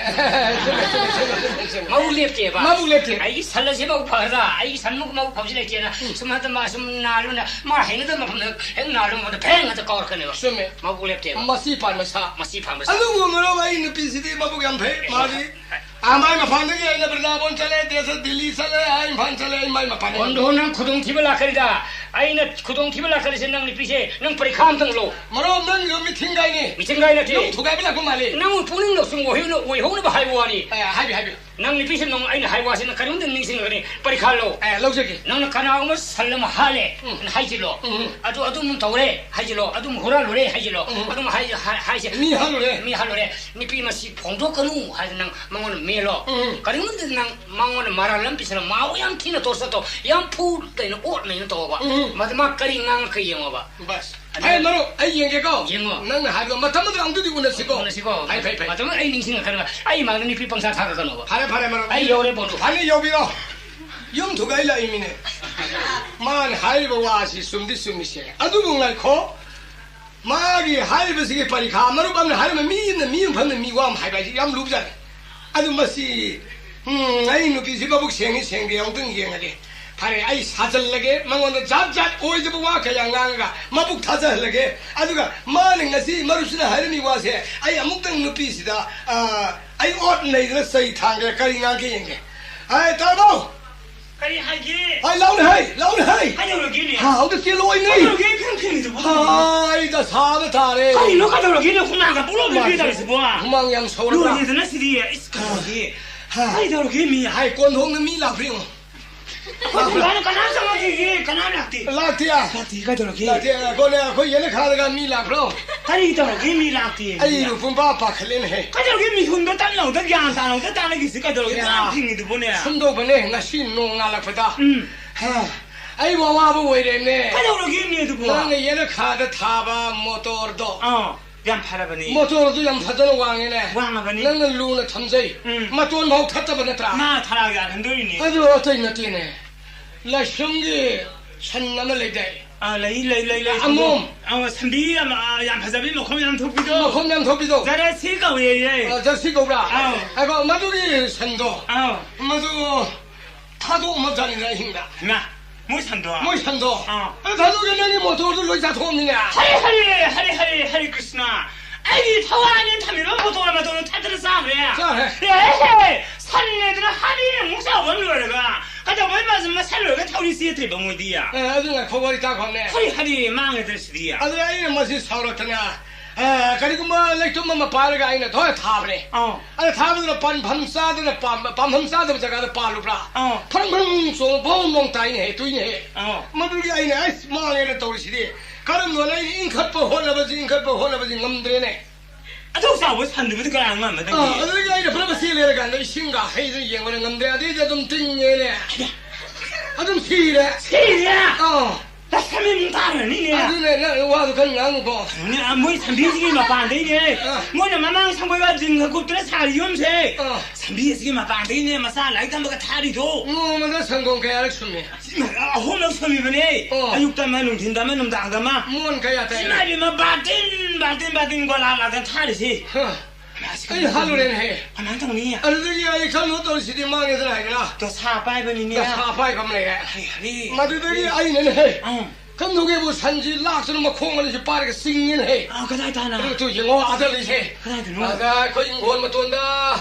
ꯆꯨꯝꯃꯦ, ꯆꯨꯝꯃꯦ, ꯆꯨꯝꯃꯦ, ꯆꯨꯝꯃꯦ꯫ ꯃꯕꯨꯛ ꯂꯦꯞꯇꯦꯕ꯫ ꯃꯕꯨꯛ ꯂꯦꯞꯇꯦ꯫ ꯑꯩꯒꯤ ꯁꯟ ꯑꯁꯤ ꯃꯕꯨꯛ ꯐꯒꯗ꯭ꯔꯥ? ꯑꯩꯒꯤ ꯁꯟꯃꯨꯛ ꯃꯕꯨꯛ ꯐꯕꯁꯤ ꯂꯩꯇꯦꯅ꯫ ꯁꯨꯝ ꯍꯟꯗꯛ ꯃꯥ ꯁꯨꯝ ꯅꯥꯜꯂꯨꯅ ꯃꯥ ꯍꯩꯅꯗꯕ ꯃꯐꯝꯗ ꯍꯦꯛ ꯅꯥꯜꯂꯨ ꯃꯐꯝꯗ ꯐꯦꯡ ꯍꯦꯛꯇ ꯀꯥꯎꯔꯛꯀꯅꯦꯕ꯫ ꯆꯨꯝꯃꯦ꯫ ꯃꯕꯨꯛ ꯂꯦꯞꯇꯦꯕ꯫ ꯃꯁꯤ ꯄꯥꯟꯕ ꯁꯥ꯫ ꯃꯁꯤ ꯐꯪꯕ ꯁꯥ꯫ ꯑꯗꯨꯕꯨ ꯃꯔꯨꯞ, ꯑꯩ ꯅꯨꯄꯤꯁꯤꯗꯤ ꯃꯕꯨꯛ ꯌꯥꯝ ꯐꯩ꯫ ꯃꯥꯗꯤ ꯑꯥ, ꯃꯥꯏ ꯃꯐꯝꯗꯒꯤ ꯑꯩꯅ ꯕ꯭ꯔꯤꯟꯗꯥꯕꯣꯟ ꯆꯠꯂꯦ, ꯗꯦꯁ ꯗꯤꯜꯂꯤ ꯆꯠꯂꯦ, ꯑꯩ ꯏꯝꯐꯥꯜ ꯆꯠꯂꯦ, ꯑꯩ ꯃꯥꯏ ꯃꯄꯥꯟ꯫ ꯑꯣꯟꯊꯣꯛ, ꯅꯪ ꯈꯨꯗꯣꯡꯊꯤꯕ ꯂꯥꯛꯀꯅꯤꯗ꯫ ꯑꯩꯅ ꯈꯨꯗꯣꯡꯊꯤꯕ ꯂꯥꯛꯀꯅꯤꯁꯦ ꯅꯪ ꯅꯨꯄꯤꯁꯦ, ꯅꯪ ꯄꯔꯤꯈꯥ ꯑꯝꯇꯪ ꯂꯧ꯫ ꯃꯔꯨꯞ, ꯅꯪꯒꯤꯗꯣ ꯃꯤꯊꯤꯡꯒꯥꯏꯅꯤ꯫ ꯃꯤꯊꯤꯡꯒꯥꯏ ꯅꯠꯇꯦ꯫ ꯅꯪ ꯊꯨꯒꯥꯏꯕ ꯂꯥꯛꯄ ꯃꯥꯜꯂꯤ꯫ ꯅꯪ ꯄꯨꯛꯅꯤꯡ ꯂꯧꯁꯤꯡ ꯑꯣꯏꯍꯧꯅ-, ꯑꯣꯏꯍꯧꯅꯕ ꯍꯥꯏꯕ ꯋꯥꯅꯤ꯫ ꯑꯦ, ꯍꯥꯏꯕꯤꯌꯨ, ꯍꯥꯏꯕꯤꯌꯨ꯫ ꯅꯪ ꯅꯨꯄꯤꯁꯦ ꯅꯪ ꯑꯩꯅ ꯍꯥꯏꯕ ꯋꯥꯁꯦ ꯅꯪ ꯀꯔꯤꯒꯨꯝꯕꯗ ꯅꯤꯡꯁꯤꯡꯂꯒꯅꯤ꯫ ꯄꯔꯤꯈꯥ ꯂꯧ꯫ ꯑꯦ, ꯂꯧꯖꯒꯦ꯫ ꯅꯪꯅ ꯀꯅꯥꯒꯨꯝꯕ ꯁꯟ ꯑꯃ ꯍꯥꯠꯂꯦ ꯎꯝ꯫ ꯍꯥꯏꯖꯤꯜꯂꯣ꯫ ꯎꯝ꯫ ꯑꯗꯨ ꯑꯗꯨꯝ ꯇꯧꯔꯦ ꯍꯥꯏꯖꯤꯜꯂꯣ꯫ ꯑꯗꯨꯝ ꯍꯨꯔꯥꯜꯂꯨꯔꯦ ꯍꯥꯏꯖꯤꯜꯂꯣ꯫ ꯎꯝ꯫ ꯑꯗꯨꯝ ꯍꯥꯏ-, ꯍꯥꯏ-, ꯍꯥꯏꯁꯦ꯫ ꯃꯤ ꯍꯥꯠꯂꯨꯔꯦ꯫ ꯃꯤ ꯍꯥꯠꯂꯨꯔꯦ꯫ ꯅꯨꯄꯤ ꯃꯁꯤ ꯐꯣꯡꯗꯣꯛꯀꯅꯨ ꯍꯥꯏꯗꯅ ꯅꯪ ꯃꯉꯣꯟꯗ ꯃꯦꯜꯂꯣ꯫ ꯎꯝ꯫ ꯀꯔꯤꯒꯨꯝꯕꯗ ꯅꯪ ꯃꯉꯣꯟꯗ ꯃꯔꯥꯜ ꯑꯃ ꯄꯤꯁꯜꯂꯣ꯫ ꯃꯥꯕꯨ ꯌꯥꯝ ꯊꯤꯅ ꯇꯣꯔꯆꯔ ꯇꯧ꯫ ꯌꯥꯝ ꯐꯨ ꯇꯩꯅ ꯑꯣꯠ ꯅꯩꯅ ꯇꯧꯕ꯫ ꯎꯝ꯫ ꯃꯗꯨ ꯃꯥ ꯀꯔꯤ ꯉꯥꯡꯉꯛꯀ ꯌꯦꯡꯉꯣꯕ꯫ ꯕꯁ꯫ ꯐꯔꯦ, ꯃꯔꯨꯞ, ꯑꯩ ꯌꯦꯡꯒꯦꯀꯣ꯫ ꯌꯦꯡꯉꯣ꯫ ꯅꯪꯅ ꯍꯥꯏꯕꯗꯣ ꯃꯇꯝ ꯑꯃꯗ ꯑꯃꯨꯛꯇꯗꯤ ꯎꯅꯁꯤꯀꯣ꯫ ꯎꯅꯁꯤꯀꯣ꯫ ꯐꯩ, ꯐꯩ, ꯐꯩ꯫ ꯃꯇꯝ ꯑꯩ ꯅꯤꯡꯁꯤꯡꯉꯛꯀꯅꯦꯕ꯫ ꯑꯩ ꯏꯃꯥꯡꯗ ꯅꯨꯄꯤ ꯄꯪꯁꯥ ꯁꯥꯒꯠꯀꯅꯣꯕ꯫ ꯐꯔꯦ, ꯐꯔꯦ, ꯃꯔꯨꯞ꯫ ꯑꯩ ꯌꯧꯔꯦ, ꯄꯣꯠꯇꯨ꯫ ꯐꯅꯤ, ꯌꯧꯕꯤꯔꯣ꯫ ꯌꯨꯝ ꯊꯨꯒꯥꯏ ꯂꯥꯛꯏꯃꯤꯅꯦ꯫ ꯃꯥꯅ ꯍꯥꯏꯔꯤꯕ ꯋꯥꯁꯤ ꯆꯨꯝꯗꯤ ꯆꯨꯝꯃꯤꯁꯦ꯫ ꯑꯗꯨꯕꯨ ꯉꯥꯏꯈꯣ꯫ ꯃꯥꯒꯤ ꯍꯥꯏꯔꯤꯕꯁꯤꯒꯤ ꯄꯔꯤꯈꯥ, ꯃꯔꯨꯞ ꯑꯃꯅ ꯍꯥꯏꯔꯝꯕ ꯃꯤ ꯑꯃꯅ ꯃꯤ ꯑꯃ ꯐꯝꯅ ꯃꯤ ꯋꯥ ꯑꯃ ꯍꯥꯏꯕ ꯍꯥꯏꯁꯤ ꯌꯥꯝ ꯂꯨꯕꯖꯥꯠꯅꯤ꯫ ꯑꯗꯨ ꯃꯁꯤ, ꯎꯝ, ꯑꯩ ꯅꯨꯄꯤꯁꯤ ꯃꯕꯨꯛ ꯁꯦꯡꯉꯤ ꯁꯦꯡꯗꯦ ꯑꯃꯨꯛꯇꯪ ꯌꯦꯡꯉꯒꯦ꯫ ꯐꯔꯦ, ꯑꯩ ꯁꯥꯖꯜꯂꯒꯦ, ꯃꯉꯣꯟꯗ ꯖꯥꯠ ꯖꯥꯠ ꯑꯣꯏꯗꯕ ꯋꯥ ꯀꯌꯥ ꯉꯥꯡꯉꯒ ꯃꯕꯨꯛ ꯊꯥꯖꯍꯜꯂꯒꯦ꯫ ꯑꯗꯨꯒ ꯃꯥꯅ ꯉꯁꯤ ꯃꯔꯨꯞꯁꯤꯅ ꯍꯥꯏꯔꯝꯃꯤ ꯋꯥꯁꯦ ꯑꯩ ꯑꯃꯨꯛꯇꯪ ꯅꯨꯄꯤꯁꯤꯗ, ꯑ, ꯑꯩ ꯑꯣꯠ ꯅꯩꯗꯅ ꯆꯩ ꯊꯥꯡꯒꯦ, ꯀꯔꯤ ꯉꯥꯡꯒꯦ ꯌꯦꯡꯒꯦ꯫ ꯑꯦ, ꯇꯥꯔꯕꯣ? ꯀꯔꯤ ꯍꯥꯏꯒꯦ? ꯍꯥꯏ, ꯂꯥꯎꯅꯦ ꯍꯥꯏ, ꯂꯥꯎꯅꯦ ꯍꯥꯏ꯫ ꯀꯩꯗꯧꯔꯒꯦꯅꯦ? ꯍꯥ, ꯑꯝꯇ ꯆꯦꯜꯂꯣ, ꯑꯩ ꯅꯪ꯫ ꯀꯩꯗꯧꯔꯒꯦ? ꯐꯤꯂꯝ ꯊꯦꯡꯉꯤꯗꯨꯕꯨ? ꯍꯥ, ꯑꯩ ꯗꯁꯥꯗ ꯇꯥꯔꯦ꯫ ꯀꯔꯤꯅꯣ ꯀꯩꯗꯧꯔꯒꯦꯅꯦ? ꯍꯨꯃꯥꯡꯒ ꯄꯨꯡꯂꯣꯞ ꯂꯣꯞꯄꯤ ꯇꯧꯔꯤꯁꯤꯕꯣ? ꯍꯨꯃꯥꯡ ꯌꯥꯝ ꯁꯧꯔꯕ꯭ꯔꯥ? ꯂꯣꯏꯔꯦꯗꯅ ꯁꯤꯗꯤ꯫ ꯏꯁ, ꯀꯩꯗꯧꯔꯒꯦ? ꯍꯥ꯫ ꯀꯩꯗꯧꯔꯒꯦ ꯃꯤ? ꯍꯥꯏ, ꯀꯣꯟꯊꯣꯡꯗ ꯃꯤ ꯂꯥꯛꯄ꯭ꯔꯥ ꯌꯦꯡꯉꯣ꯫ ꯑꯩꯈꯣꯏ ꯊꯣꯡꯒꯥꯟꯗ ꯀꯅꯥꯝ ꯆꯪꯉꯛꯇꯦꯌꯦ, ꯀꯅꯥꯝ ꯂꯥꯛꯇꯦ꯫ ꯂꯥꯛꯇꯦ? ꯂꯥꯛꯇꯦ, ꯀꯩꯗꯧꯔꯒꯦ? ꯂꯥꯛꯇꯦ, ꯑꯩꯈꯣꯏꯅ, ꯑꯩꯈꯣꯏ ꯌꯦꯅꯈꯥꯗꯒ ꯃꯤ ꯂꯥꯛꯄ꯭ꯔꯣ? ꯀꯔꯤ ꯇꯧꯔꯒꯦ ꯃꯤ ꯂꯥꯛꯇꯦ? ꯑꯩꯕꯨ ꯄꯨꯡꯄꯥ ꯄꯥꯈꯠꯂꯦꯅꯦꯍꯦ꯫ ꯀꯩꯗꯧꯔꯒꯦ ꯃꯤꯍꯨꯟꯗꯣ ꯇꯞꯅ ꯑꯃꯨꯛꯇ ꯒ꯭ꯌꯥꯟ ꯇꯥꯅ ꯑꯃꯨꯛꯇ ꯇꯥꯟꯅꯈꯤꯁꯤ ꯀꯩꯗꯧꯔꯒꯦ? ꯌꯥ꯫ ꯇꯥꯟꯅ ꯊꯤꯡꯉꯤꯗꯨꯕꯨꯅꯦ? ꯁꯨꯝꯗꯧꯕꯅꯦ, ꯉꯁꯤ ꯅꯣꯡ ꯉꯥꯜꯂꯛꯄꯗ꯫ ꯎꯝ꯫ ꯍꯥ, ꯑꯩꯕꯨ ꯑꯋꯥꯕ ꯑꯣꯏꯔꯦꯅꯦ꯫ ꯀꯩꯗꯧꯔꯒꯦ ꯃꯤ ꯑꯗꯨꯕꯨ? ꯅꯪꯅ ꯌꯦꯅꯈꯥꯗ ꯊꯥꯕ ꯃꯣꯇꯣꯔꯗꯣ꯫ ꯑꯥ, ꯌꯥꯝ ꯐꯔꯕꯅꯤ꯫ ꯃꯣꯇꯣꯔꯗꯨ ꯌꯥꯝ ꯐꯖꯅ ꯋꯥꯡꯉꯦꯅꯦ꯫ ꯋꯥꯡꯉꯕꯅꯤ꯫ ꯅꯪꯅ ꯂꯨꯅ ꯊꯝꯖꯩ꯫ ꯎꯝ꯫ ꯃꯇꯣꯟ ꯐꯥꯎ ꯊꯠꯇꯕ ꯅꯠꯇ꯭ꯔꯥ? ꯃꯥ ꯊꯔꯥꯛ ꯌꯥꯜꯍꯟꯗꯣꯔꯤꯅꯤ꯫ ꯑꯗꯨ ꯑꯇꯩ ꯅꯠꯇꯦꯅꯦ꯫ ꯂꯥꯏꯁ꯭ꯔꯝꯒꯤ ꯁꯟ ꯑꯃ ꯂꯩꯗꯥꯏ? ꯑꯥ, ꯂꯩ, ꯂꯩ, ꯂꯩ, ꯂꯩ꯫ ꯑꯃꯣꯝ꯫ ꯑꯥ, ꯁꯟꯕꯤ ꯌꯥꯝ, ꯑꯥ, ꯌꯥꯝ ꯐꯖꯕꯤ, ꯃꯈꯣꯡ ꯌꯥꯝ ꯊꯣꯛꯄꯤꯗꯣ꯫ ꯃꯈꯣꯡ ꯌꯥꯝ ꯊꯣꯛꯄꯤꯗꯣ꯫ ꯖꯔꯁꯤ ꯀꯧꯋꯦꯌꯦ꯫ ꯑꯥ, ꯖꯔꯁꯤ ꯀꯧꯕ꯭ꯔꯥ? ꯑꯥꯎ꯫ ꯉꯥꯏꯈꯣ, ꯃꯗꯨꯒꯤ ꯁꯟꯗꯣ꯫ ꯑꯥꯎ꯫ ꯃꯗꯨ ꯊꯥꯗꯣꯛꯑꯝꯃꯕꯖꯥꯠꯅꯤꯗ ꯑꯍꯤꯡꯗ꯫ ꯍꯩꯃꯥ, ꯃꯣꯏ ꯁꯟꯗꯣ? ꯃꯣꯏ ꯁꯟꯗꯣ꯫ ꯑꯥ꯫ ꯑꯗꯨ ꯊꯥꯗꯣꯛꯑꯒ ꯅꯪꯒꯤ ꯃꯣꯇꯣꯔꯗꯨ ꯂꯣꯏ ꯆꯥꯊꯣꯛꯑꯝꯃꯤꯅꯦ꯫ ꯍꯔꯦ, ꯍꯔꯦ, ꯍꯔꯦ, ꯍꯔꯦ, ꯍꯔꯦ ꯀ꯭ꯔꯤꯁꯅ꯫ ꯑꯩꯒꯤ ꯊꯋꯥꯏꯅꯦ ꯊꯝꯃꯤꯕ ꯃꯣꯇꯣꯔ ꯃꯇꯣꯟꯗꯣ ꯊꯠꯇꯅ ꯆꯥꯈ꯭ꯔꯦ꯫ ꯆꯥꯈ꯭ꯔꯦ꯫ ꯑꯦ, ꯁꯟꯅꯦꯗꯅ ꯍꯥꯔꯤ ꯑꯃꯨꯛ ꯆꯥꯎꯕ ꯑꯃ ꯂꯣꯏꯔꯒ ꯀꯩꯗꯧꯕꯩ ꯃꯥꯁꯦ ꯃꯁꯜ ꯂꯣꯏꯔꯒ ꯊꯧꯔꯤ ꯆꯦꯠꯇ꯭ꯔꯤꯕ ꯃꯣꯏꯗꯤ? ꯑꯦ, ꯑꯗꯨ ꯉꯥꯏꯈꯣ, ꯋꯥꯔꯤ ꯇꯥꯈꯣꯅꯦ꯫ ꯍꯔꯤ ꯍꯔꯤ ꯃꯥꯡꯉꯦꯗꯅ ꯁꯤꯗꯤ꯫ ꯑꯗꯨꯅ ꯑꯩꯅ ꯃꯁꯤ ꯁꯥꯎꯔꯛꯇꯅ, ꯑꯦ, ꯀꯔꯤꯒꯨꯝꯕ ꯂꯩꯇꯨꯝ ꯑꯃ ꯄꯥꯏꯔꯒ ꯑꯩꯅ ꯊꯣꯏ ꯊꯥꯕꯅꯦ꯫ ꯑꯥ꯫ ꯑꯗ ꯊꯥꯕꯗꯨꯅ ꯄꯥꯟꯐꯝ ꯆꯥꯗꯅ ꯄꯥꯝ-, ꯄꯥꯝꯐꯝ ꯆꯥꯗꯕ ꯖꯒꯥꯗ ꯄꯥꯜꯂꯨꯕ꯭ꯔꯥ? ꯑꯥ꯫ ꯐ꯭ꯔꯪ ꯐ꯭ꯔꯪ ꯆꯣꯡꯉ ꯕꯣꯝ ꯂꯣꯡ ꯇꯥꯏꯅꯦꯍꯦ, ꯇꯨꯏꯅꯦꯍꯦ꯫ ꯑꯥ꯫ ꯃꯗꯨꯒꯤ ꯑꯩꯅ, "ꯑꯁ, ꯃꯥꯡꯉꯦꯅ ꯇꯧꯔꯤꯁꯤꯗꯤ꯫ ꯀꯔꯝꯅ ꯑꯩꯅ ꯏꯟꯈꯠꯄ ꯍꯣꯠꯅꯕꯁꯤ, ꯏꯟꯈꯠꯄ ꯍꯣꯠꯅꯕꯁꯤ ꯉꯝꯗ꯭ꯔꯦꯅꯦ"꯫ ꯑꯗꯨꯛ ꯆꯥꯎꯕ ꯁꯟꯗꯨꯕꯨꯗꯤ ꯀꯅꯥ ꯉꯝꯃꯗꯒꯦ? ꯑꯥ, ꯑꯗꯨꯗꯒꯤ ꯑꯩꯅ ꯐꯠ ꯐꯠ ꯆꯦꯜꯂꯦ ꯍꯥꯏꯔ ꯀꯥꯟꯗ ꯏꯁꯤꯡꯒ ꯍꯩꯗꯅ ꯌꯦꯡꯕꯗ ꯉꯝꯗ꯭ꯔꯦ꯫ ꯑꯗꯩꯗꯤ ꯑꯗꯨꯝ ꯇꯤꯡꯉꯦꯅꯦ꯫ ꯑꯗꯨꯝ ꯁꯤꯔꯦ꯫ ꯁꯤꯔꯦ? ꯑꯥ꯫ ꯂꯥꯏꯁ꯭ꯔꯝ ꯏꯃꯨꯡ ꯇꯥꯔꯅꯤꯅꯦ꯫ ꯑꯗꯨꯅꯦ, ꯅꯪ ꯋꯥꯗꯨ ꯈꯔ ꯉꯥꯡꯉꯨꯀꯣ꯫ ꯅꯦ, ꯑ, ꯃꯣꯏ ꯁꯝꯕꯤꯁꯤꯒꯤ ꯃꯄꯥꯟꯗꯩꯅꯦ꯫ ꯑꯥ꯫ ꯃꯣꯏꯅ ꯃꯃꯥꯡ ꯁꯪꯒꯣꯏꯕ ꯖꯤꯡꯒ ꯀꯨꯞꯇꯅ ꯁꯥꯔꯤ ꯌꯨꯝꯁꯦ꯫ ꯑꯥ꯫ ꯁꯝꯕꯤꯁꯤꯒꯤ ꯃꯄꯥꯟꯗꯩꯅꯦ ꯃꯆꯥ ꯂꯥꯏꯔꯤꯛ ꯇꯝꯕꯒ ꯊꯥꯔꯤꯗꯣ꯫ ꯅꯣꯡꯃꯗ ꯁꯪꯒꯣꯝ ꯀꯌꯥꯔꯛ ꯁꯨꯝꯃꯤ? ꯑꯍꯨꯝꯂꯛ ꯁꯨꯝꯃꯤꯕꯅꯦ꯫ ꯑꯣ꯫ ꯑꯌꯨꯛꯇ ꯑꯃ, ꯅꯨꯡꯊꯤꯟꯗ ꯑꯃ, ꯅꯨꯡꯗꯥꯡꯗ ꯑꯃ꯫ ꯃꯣꯟ ꯀꯌꯥ ꯇꯥꯏ? ꯏꯃꯥ ꯏꯕꯦꯝꯃ, ꯕꯥꯇꯤꯟ, ꯕꯥꯇꯤꯟ, ꯕꯥꯇꯤꯟ ꯒꯣꯂꯥ ꯂꯥꯛꯇꯅ ꯊꯥꯔꯤꯁꯤ꯫ ꯍꯥ꯫ ꯑꯁ, ꯑꯩ ꯍꯥꯠꯂꯨꯔꯦꯅꯦꯍꯦ꯫ ꯀꯃꯥꯏꯅ ꯇꯧꯅꯤ? ꯑꯗꯨꯗꯒꯤ ꯑꯩ ꯀꯩꯅꯣ ꯇꯧꯔꯤꯁꯤꯗꯤ ꯃꯥꯡꯉꯦꯗꯅ ꯍꯥꯏꯗꯅ꯫ ꯗꯣꯁꯥ ꯄꯥꯏꯕꯅꯤꯅꯦ꯫ ꯗꯣꯁꯥ ꯄꯥꯏꯕ ꯑꯃ ꯂꯩꯔꯦ꯫ ꯍꯔꯦ, ꯍꯔꯦ꯫ ꯃꯗꯨꯗꯒꯤ ꯑꯩꯅꯅꯦꯍꯦ꯫ ꯑꯪ꯫ ꯀꯝꯗꯧꯒꯦꯕꯨ ꯁꯟꯁꯤ ꯂꯥꯛꯇꯨꯅ ꯃꯈꯣꯡ ꯑꯅꯤꯁꯤ ꯄꯥꯏꯔꯒ ꯆꯤꯡꯉꯦꯅꯦꯍꯦ꯫ ꯑꯥ, ꯀꯗꯥꯏ ꯇꯥꯅ? ꯑꯗꯨ ꯇꯨ ꯌꯦꯡꯉꯣ, ꯑꯥꯗ ꯂꯩꯁꯦ꯫ ꯀꯗꯥꯏꯗꯅꯣ? ꯑꯥꯗ ꯑꯩꯈꯣꯏ ꯏꯪꯈꯣꯜ ꯃꯇꯣꯟꯗ,